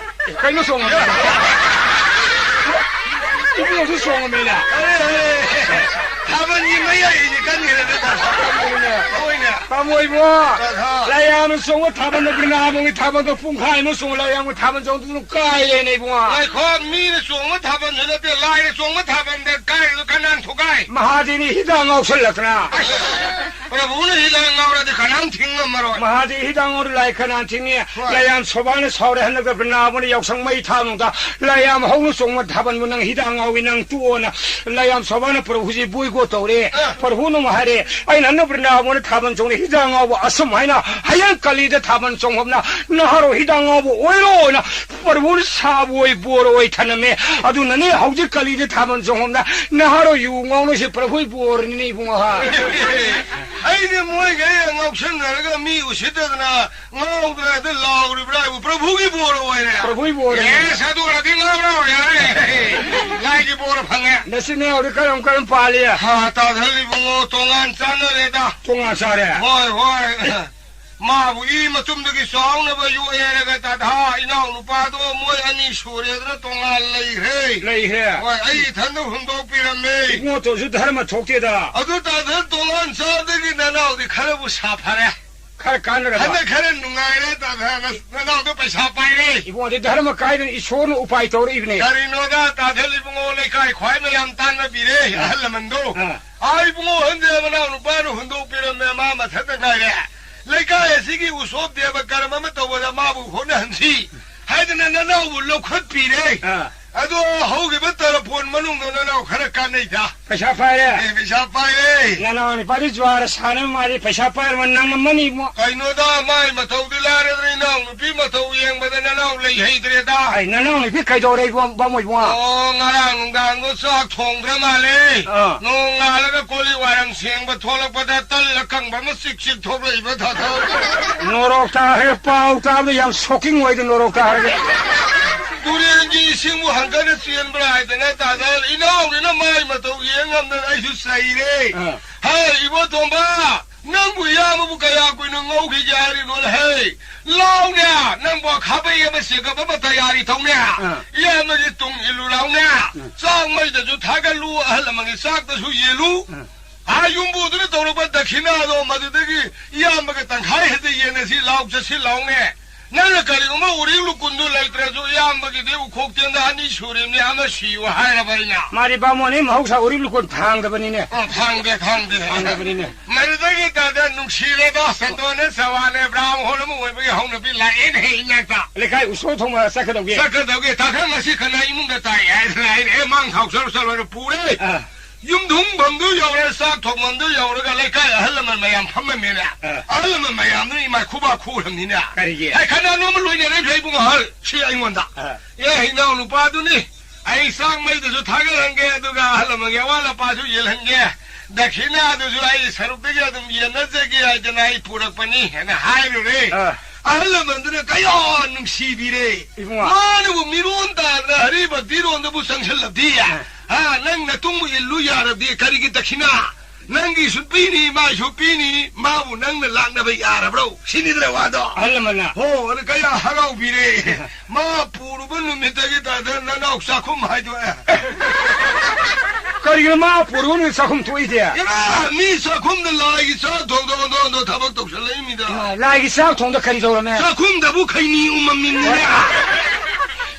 ꯑꯦ, ꯀꯩꯅꯣ ꯆꯣꯡꯉꯝꯃꯤ? ꯏꯕꯨꯡꯉꯣꯁꯨ ꯆꯣꯡꯉꯝꯃꯤꯅ꯫ ꯑꯔꯦ, ꯑꯔꯦ, ꯊꯥꯕꯜꯒꯤ ꯃꯌꯥꯏꯁꯤ ꯀꯟꯈ꯭ꯔꯦꯅꯦ, ꯇꯥ꯫ ꯍꯣꯏꯅꯦ꯫ ꯇꯥꯃꯣ ꯏꯕꯨꯡꯉꯣ, ꯑꯍꯥ꯫ ꯂꯥꯏꯌꯥꯡꯅ ꯆꯣꯡꯕ ꯊꯥꯕꯜꯗ ꯕ꯭ꯔꯤꯟꯗꯥꯕꯣꯟꯒꯤ ꯊꯥꯕꯜꯗꯣ ꯄꯨꯡꯈꯥꯏ ꯑꯃ ꯆꯣꯡꯉ ꯂꯥꯏꯌꯥꯡꯕ ꯊꯥꯕꯜ ꯆꯣꯡꯗꯨꯅ ꯀꯥꯏꯔꯦꯅꯦ ꯏꯕꯨꯡꯉꯣ꯫ ꯉꯥꯏꯈꯣ, ꯃꯤꯅ ꯆꯣꯡꯕ ꯊꯥꯕꯜꯁꯨ ꯅꯠꯇꯦ, ꯂꯥꯏꯅ ꯆꯣꯡꯕ ꯊꯥꯕꯜꯗ ꯀꯥꯏꯔꯤꯗꯣ ꯀꯅꯥꯅ ꯊꯨꯒꯥꯏ? ꯃꯍꯥꯗꯦꯕꯅ ꯍꯤꯗꯥꯛ ꯉꯥꯎꯁꯜꯂꯛꯇꯅ꯫ ꯑꯁ! ꯄ꯭ꯔꯚꯨꯅ ꯍꯤꯗꯥꯛ ꯉꯥꯎꯔꯗꯤ ꯀꯅꯥꯝ ꯊꯤꯡ ꯉꯝꯃꯔꯣꯏ꯫ ꯃꯍꯥꯗꯦꯕ ꯍꯤꯗꯥꯛ ꯉꯥꯎꯔꯗꯤ ꯂꯥꯏ ꯀꯅꯥ ꯊꯤꯡꯅꯤ? ꯍꯣꯏ꯫ ꯂꯥꯏꯌꯥꯝ ꯁꯣꯚꯥꯅ ꯁꯥꯎꯔꯦ, ꯍꯟꯗꯛꯇ ꯕ꯭ꯔꯤꯟꯗꯥꯕꯟꯗ ꯌꯥꯎꯁꯪ ꯃꯩ ꯊꯥꯕꯗ ꯂꯥꯏꯌꯥꯝ ꯍꯧꯅ ꯆꯣꯡꯕ ꯊꯥꯕꯜꯕꯨ ꯅꯪ ꯍꯤꯗꯥꯛ ꯉꯥꯎꯏ, ꯅꯪ ꯇꯣꯛꯑꯣꯅ ꯂꯥꯏꯌꯥꯝ ꯁꯣꯚꯥꯅ ꯄ꯭ꯔꯚꯨꯁꯤ ꯕꯣꯏꯀꯣꯠ ꯇꯧꯔꯦ꯫ ꯑ꯫ ꯄ꯭ꯔꯚꯨꯅ ꯑꯃꯨꯛ ꯍꯥꯏꯔꯦ, "ꯑꯩꯅ ꯍꯟꯗꯛ ꯕ꯭ꯔꯤꯟꯗꯥꯕꯟꯗ ꯊꯥꯕꯜ ꯆꯣꯡꯂꯦ, ꯍꯤꯗꯥꯛ ꯉꯥꯎꯕ ꯑꯁꯨꯝ ꯍꯥꯏꯅ ꯍꯌꯦꯡ ꯀꯂꯤꯗ ꯊꯥꯕꯜ ꯆꯣꯡꯐꯝꯅ ꯅꯍꯥꯔꯣ ꯍꯤꯗꯥꯛ ꯉꯥꯎꯕ ꯑꯣꯏꯔꯣꯅ ꯄ꯭ꯔꯚꯨꯅ ꯁꯥꯕ ꯑꯣꯏ ꯕꯣꯔ ꯑꯣꯏ ꯊꯅꯝꯃꯦ꯫ ꯑꯗꯨꯅꯅꯦ ꯍꯧꯖꯤꯛ ꯀꯂꯤꯗ ꯊꯥꯕꯜ ꯆꯣꯡꯐꯝꯅ ꯅꯍꯥꯔꯣ ꯌꯨ ꯉꯥꯎꯅꯁꯦ ꯄ꯭ꯔꯚꯨꯒꯤ ꯕꯣꯔꯅꯤꯅꯦ ꯏꯕꯨꯡꯉꯣ ꯍꯥ꯫" ꯑꯩꯗꯤ ꯃꯣꯏꯒꯩ ꯉꯥꯎꯁꯟꯅꯔꯒ ꯃꯤ ꯎꯁꯤꯠꯇꯗꯅ ꯉꯥꯎꯗ꯭ꯔꯦ, ꯑꯗꯨ ꯂꯥꯎꯔꯤꯕ꯭ꯔꯥ ꯍꯥꯏꯕꯨ ꯄ꯭ꯔꯚꯨꯒꯤ ꯕꯣꯔ ꯑꯣꯏꯔꯦ꯫ ꯄ꯭ꯔꯚꯨꯒꯤ ꯕꯣꯔ ꯑꯣꯏꯔꯦ꯫ ꯑꯦꯁ, ꯑꯗꯨ ꯑꯣꯏꯔꯗꯤ ꯉꯥꯎꯔꯣ ꯌꯥꯔꯦ꯫ ꯂꯥꯏꯒꯤ ꯕꯣꯔ ꯐꯪꯉꯦ꯫ ꯅꯆꯤꯟ ꯅꯅꯥꯎꯗꯤ ꯀꯔꯝ ꯀꯔꯝ ꯄꯥꯜꯂꯤ? ꯍꯥ, ꯇꯥꯗꯜ ꯏꯕꯨꯡꯉꯣ, ꯇꯣꯉꯥꯟ ꯆꯥꯟꯅꯔꯦꯗ꯫ ꯇꯣꯉꯥꯟ ꯆꯥꯔꯦ? ꯍꯣꯏ, ꯍꯣꯏ꯫ ꯃꯥꯕꯨ ꯏ ꯃꯇꯨꯝꯗꯒꯤ ꯆꯥꯎꯅꯕ ꯌꯣꯛꯑꯦ ꯍꯥꯏꯔꯒ ꯇꯥꯗꯥ, ꯏꯅꯥꯎ ꯅꯨꯄꯥꯗꯣ ꯃꯣꯏ ꯑꯅꯤ ꯁꯨꯔꯦꯗꯅ ꯇꯣꯉꯥꯟ ꯂꯩꯈ꯭ꯔꯦ꯫ ꯂꯩꯈ꯭ꯔꯦ꯫ ꯍꯣꯏ, ꯑꯩ ꯏꯊꯟꯗ ꯍꯨꯟꯗꯣꯛꯄꯤꯔꯝꯃꯦ꯫ ꯏꯕꯨꯡꯉꯣ ꯇꯧꯔꯁꯨ ꯙꯔꯃ ꯊꯣꯛꯇꯦꯗ꯫ ꯑꯗꯨ ꯇꯥꯗꯜ ꯇꯣꯉꯥꯟ ꯆꯥꯗꯒꯤ ꯅꯅꯥꯎꯗꯤ ꯈꯔꯕꯨ ꯁꯥꯐꯔꯦ꯫ ꯈꯔ ꯀꯥꯟꯅꯔꯕ? ꯍꯟꯗꯛ ꯈꯔ ꯅꯨꯡꯉꯥꯏꯔꯦ, ꯇꯥꯗ꯫ ꯅꯅꯥꯎꯗꯣ ꯄꯩꯁꯥ ꯄꯥꯏꯔꯦ꯫ ꯏꯕꯨꯡꯉꯣꯗꯤ ꯙꯔꯃ ꯀꯥꯏꯗꯅ ꯏꯁꯣꯔꯅ ꯎꯄꯥꯏ ꯇꯧꯔꯛꯏꯕꯅꯦ꯫ ꯀꯔꯤꯅꯣꯗ, ꯇꯥꯗ ꯏꯕꯨꯡꯉꯣ, ꯂꯩꯀꯥꯏ ꯈ꯭ꯋꯥꯏ ꯃꯌꯥꯝ ꯇꯥꯟꯅꯕꯤꯔꯦ, ꯑꯥ꯫ ꯑꯍꯜ ꯂꯃꯟꯗꯣ꯫ ꯑꯥ꯫ ꯑꯥ, ꯏꯕꯨꯡꯉꯣ, ꯍꯟꯗꯦ ꯃꯅꯥꯎ ꯅꯨꯄꯥꯅ ꯍꯨꯟꯗꯣꯛꯄꯤꯔꯝꯃꯦ, ꯃꯥ ꯃꯊꯟꯇ ꯉꯥꯏꯔꯦ꯫ ꯂꯩꯀꯥꯏ ꯑꯁꯤꯒꯤ ꯎꯁꯣꯞ ꯗꯦꯕ ꯀꯔꯝ ꯑꯃ ꯇꯧꯕꯗ ꯃꯥꯕꯨ ꯍꯣꯠꯅꯍꯟꯁꯤ ꯍꯥꯏꯗꯅ ꯅꯅꯥꯎꯕꯨ ꯂꯧꯈꯠꯄꯤꯔꯦ꯫ ꯑꯥ꯫ ꯑꯗꯣ ꯍꯧꯈꯤꯕ ꯇꯔꯥꯄꯣꯟ ꯃꯅꯨꯡꯗ ꯅꯅꯥꯎ ꯈꯔ ꯀꯥꯟꯅꯩꯗ꯫ ꯄꯩꯁꯥ ꯄꯥꯏꯔꯦ꯫ ꯑꯦ, ꯄꯩꯁꯥ ꯄꯥꯏꯔꯦ꯫ ꯅꯅꯥꯎ ꯅꯨꯄꯥꯗꯤ ꯖꯨꯋꯥꯔ ꯁꯥꯟꯅꯕ ꯃꯥꯜꯂꯤ, ꯄꯩꯁꯥ ꯄꯥꯏꯔꯕ ꯅꯪ ꯑꯃꯅꯤ ꯏꯕꯨꯡꯉꯣ꯫ ꯀꯩꯅꯣꯗ, ꯃꯥꯏ ꯃꯊꯧꯗꯤ ꯂꯥꯏꯔꯗꯅ ꯏꯅꯥꯎ ꯅꯨꯄꯤ ꯃꯊꯧ ꯌꯦꯡꯕꯗ ꯅꯅꯥꯎ ꯂꯩ ꯍꯩꯇ꯭ꯔꯦꯗ꯫ ꯑꯩ ꯅꯅꯥꯎ ꯅꯨꯄꯤ ꯀꯩꯗꯧꯔꯦ ꯏꯕꯨꯡꯉꯣ, ꯕꯥꯃꯣ ꯏꯕꯨꯡꯉꯣ? ꯑꯣ, ꯉꯔꯥꯡ ꯅꯨꯡꯗꯥꯡꯗꯣ ꯆꯥꯛ ꯊꯣꯡꯗ꯭ꯔ ꯃꯥꯜꯂꯦ꯫ ꯑꯥ꯫ ꯅꯣꯡꯉꯥꯜꯂꯒ ꯀꯣꯜꯂꯤꯛ ꯋꯥꯏꯔꯝ ꯁꯦꯡꯕ ꯊꯣꯛꯂꯛꯄꯗ ꯇꯜ ꯑꯀꯪꯕ ꯑꯃ ꯆꯤꯛ ꯆꯤꯛ ꯊꯣꯛꯂꯛꯏꯕ ꯊꯥꯊꯧ꯫ ꯅꯣꯔꯣꯛ ꯇꯥꯈ꯭ꯔꯦ, ꯄꯥꯎ ꯇꯥꯕꯗ ꯌꯥꯝ ꯁꯣꯛꯀꯤꯡ ꯑꯣꯏꯗ ꯅꯣꯔꯣꯛ ꯇꯥꯈ꯭ꯔꯒꯦ꯫ ꯇꯨꯔꯦꯟꯒꯤ ꯏꯁꯤꯡꯕꯨ ꯍꯪꯒꯠꯅ ꯆꯦꯟꯕ꯭ꯔꯥ ꯍꯥꯏꯗꯅ ꯇꯥꯗ ꯏꯅꯥꯎꯒꯤꯅ ꯃꯥꯏ ꯃꯇꯧ ꯌꯦꯡ ꯉꯝꯗꯅ ꯑꯩꯁꯨ ꯆꯩꯔꯦ꯫ ꯑꯥ꯫ ꯍꯥꯏ, ꯏꯕꯣ ꯇꯣꯝꯕ, ꯅꯪꯕꯨ ꯏꯌꯥꯝꯕꯕꯨ ꯀꯌꯥ ꯀꯨꯏꯅ ꯉꯧꯈꯤꯒꯦ ꯍꯥꯏꯔꯤꯅꯣ? ꯍꯦ, ꯂꯥꯎꯅꯦ, ꯅꯪꯕꯨ ꯈꯥꯕꯩ ꯑꯃ ꯆꯦꯒꯞ ꯑꯃ ꯇꯌꯥꯔꯤ ꯇꯧꯅꯦ꯫ ꯑꯥ꯫ ꯏꯌꯥꯝꯕꯒꯤ ꯇꯨꯡ ꯏꯜꯂꯨ ꯂꯥꯎꯅꯦ꯫ ꯎꯝ꯫ ꯆꯥꯛ ꯃꯩꯗꯁꯨ ꯊꯥꯒꯠꯂꯨ, ꯑꯍꯜ ꯂꯃꯟꯒꯤ ꯆꯥꯛꯇꯁꯨ ꯌꯦꯜꯂꯨ꯫ ꯎꯝ꯫ ꯑꯥ, ꯌꯨꯝꯕꯨꯗꯨꯅ ꯇꯧꯔꯛꯄ ꯗꯈꯤꯅꯥꯗꯣ ꯃꯗꯨꯗꯒꯤ ꯏꯌꯥꯝꯕꯒ ꯇꯪꯈꯥꯏ ꯍꯦꯛꯇ ꯌꯦꯟꯅꯁꯤ ꯂꯥꯎ ꯆꯠꯁꯤ ꯂꯥꯎꯅꯦ꯫ ꯅꯪꯅ ꯀꯔꯤꯒꯨꯝꯕ ꯎꯔꯤꯡ ꯂꯨꯀꯨꯟꯗꯨ ꯂꯩꯇ꯭ꯔꯁꯨ ꯏꯌꯥꯝꯕꯒꯤꯗꯤ ꯎꯈꯣꯛꯇꯦꯟꯗ ꯑꯅꯤ ꯁꯨꯔꯤꯕꯅꯤ, ꯑꯃ ꯁꯤꯌꯨ ꯍꯥꯏꯔꯕ ꯑꯩꯅ꯫ ꯃꯥꯗꯤ ꯕꯥꯃꯣꯟꯅꯤ ꯃꯍꯧꯁꯥ ꯎꯔꯤꯡ ꯂꯨꯀꯨꯟ ꯊꯥꯡꯗꯕꯅꯤꯅꯦ꯫ ꯑꯣ, ꯊꯥꯡꯗꯦ, ꯊꯥꯡꯗꯦ꯫ ꯊꯥꯡꯗꯕꯅꯤꯅꯦ꯫ ꯑꯗꯨꯗꯒꯤ ꯇꯥꯗ ꯅꯨꯡꯁꯤꯔꯦꯗꯣ, ꯁꯟꯗꯣꯟꯅꯦ, ꯁꯋꯥꯅꯦ, ꯕ꯭ꯔꯥꯝ ꯍꯣꯜ ꯑꯃ ꯑꯣꯏꯕꯒꯤ ꯍꯧꯅꯕꯤ ꯂꯥꯛꯑꯦꯅꯦ ꯏꯅꯥꯛꯇ꯫ ꯂꯩꯀꯥꯏ ꯎꯁꯣꯏ ꯊꯣꯡꯕ ꯆꯠꯀꯗꯧꯒꯦ꯫ ꯆꯠꯀꯗꯧꯒꯦ, ꯇꯥꯗ ꯉꯁꯤ ꯀꯅꯥ ꯏꯃꯨꯡꯗ ꯇꯥꯏ ꯍꯥꯏꯗꯅ ꯍꯥꯏꯔꯦ, ꯑꯦ, ꯃꯥꯡ ꯊꯥꯎ ꯆꯠꯂꯨ ꯆꯠꯂꯨ ꯍꯥꯏꯅ ꯄꯨꯔꯦ꯫ ꯑꯥ꯫ ꯌꯨꯝ ꯊꯣꯡꯐꯝꯗꯨ ꯌꯧꯔꯦ, ꯆꯥꯛ ꯊꯣꯡꯐꯝꯗꯨ ꯌꯧꯔꯒ ꯂꯩꯀꯥꯏ ꯑꯍꯜ ꯂꯃꯟ ꯃꯌꯥꯝ ꯐꯝꯃꯝꯃꯦꯅꯦ꯫ ꯑꯥ꯫ ꯑꯍꯜ ꯂꯃꯟ ꯃꯌꯥꯝꯗꯨꯅ ꯏꯃꯥ ꯈꯨꯕꯥꯛ ꯈꯨꯔꯝꯅꯤꯅꯦ꯫ ꯀꯔꯤꯒꯤ? ꯑꯦ, ꯈꯠꯅ ꯅꯣꯝꯕ ꯂꯣꯏꯅꯔꯦ ꯏꯕꯨꯡ ꯑꯍꯜ, ꯁꯤ ꯑꯩꯉꯣꯟꯗ꯫ ꯑꯥ꯫ ꯑꯦ, ꯏꯅꯥꯎ ꯅꯨꯄꯥꯗꯨꯅꯤ, ꯑꯩ ꯆꯥꯛ ꯃꯩꯗꯁꯨ ꯊꯥꯒꯠꯍꯟꯒꯦ, ꯑꯗꯨꯒ ꯑꯍꯜ ꯂꯃꯟꯒꯤ ꯑꯋꯥꯠ ꯑꯄꯥꯁꯨ ꯌꯦꯜꯍꯟꯒꯦ, ꯗꯈꯤꯅꯥꯗꯨꯁꯨ ꯑꯩ ꯁꯔꯨꯛꯇꯒꯤ ꯑꯗꯨꯝ ꯌꯦꯟꯅꯖꯒꯦ ꯍꯥꯏꯗꯅ ꯑꯩ ꯄꯨꯔꯛꯄꯅꯤ ꯍꯥꯏꯅ ꯍꯥꯏꯔꯨꯔꯦ꯫ ꯑꯥ꯫ ꯑꯍꯜ ꯂꯃꯟꯗꯨꯅ ꯀꯌꯥ ꯅꯨꯡꯁꯤꯕꯤꯔꯦ꯫ ꯏꯕꯨꯡꯉꯣ꯫ ꯃꯥꯅꯕꯨ ꯃꯤꯔꯣꯟ ꯇꯥꯗꯅ ꯍꯔꯤ ꯚꯛꯇꯤꯔꯣꯝꯗꯕꯨ ꯆꯪꯁꯤꯜꯂꯕꯗꯤ, ꯑꯥ꯫ ꯍꯥ, ꯅꯪ ꯅꯇꯨꯡꯕꯨ ꯏꯜꯂꯨ ꯌꯥꯔꯕꯗꯤ ꯀꯔꯤꯒꯤ ꯗꯈꯤꯅꯥ? ꯅꯪꯒꯤꯁꯨ ꯄꯤꯅꯤ, ꯃꯥꯏꯁꯨ ꯄꯤꯅꯤ, ꯃꯥꯕꯨ ꯅꯪꯅ ꯂꯥꯛꯅꯕ ꯌꯥꯔꯕ꯭ꯔꯣ? ꯁꯤꯅꯤꯗꯅ ꯋꯥꯗꯣ꯫ ꯑꯍꯜ ꯂꯃꯟꯅ꯫ ꯍꯣ, ꯑꯗꯨ ꯀꯌꯥ ꯍꯔꯥꯎꯕꯤꯔꯦ꯫ ꯃꯥ ꯄꯨꯔꯨꯕ ꯅꯨꯃꯤꯠꯇꯒꯤ ꯇꯥꯗ ꯅꯅꯥꯎ ꯆꯥꯛꯈꯨꯝ ꯍꯥꯏꯗꯣꯛꯑꯦ꯫ ꯀꯔꯤꯒꯤꯅꯣ ꯃꯥ ꯄꯨꯔꯨꯕ ꯅꯨꯃꯤꯠ ꯆꯥꯛꯈꯨꯝ ꯊꯣꯛꯏꯗꯤ? ꯏꯃꯥ, ꯃꯤ ꯆꯥꯛꯈꯨꯝꯗ ꯂꯥꯏꯒꯤ ꯆꯥꯛ ꯊꯣꯡꯗꯣꯛ ꯑꯣꯟꯊꯣꯛ ꯑꯣꯟꯊꯣꯛ ꯊꯕꯛ ꯇꯧꯁꯜꯂꯛꯏꯃꯤꯗ꯫ ꯏꯃꯥ, ꯂꯥꯏꯒꯤ ꯆꯥꯛ ꯊꯣꯡꯗ ꯀꯔꯤ ꯇꯧꯔꯝꯃꯦ? ꯆꯥꯛꯈꯨꯝꯗꯕꯨ ꯈꯩꯅꯤ ꯎꯃꯝꯃꯤꯅꯤꯅꯦ꯫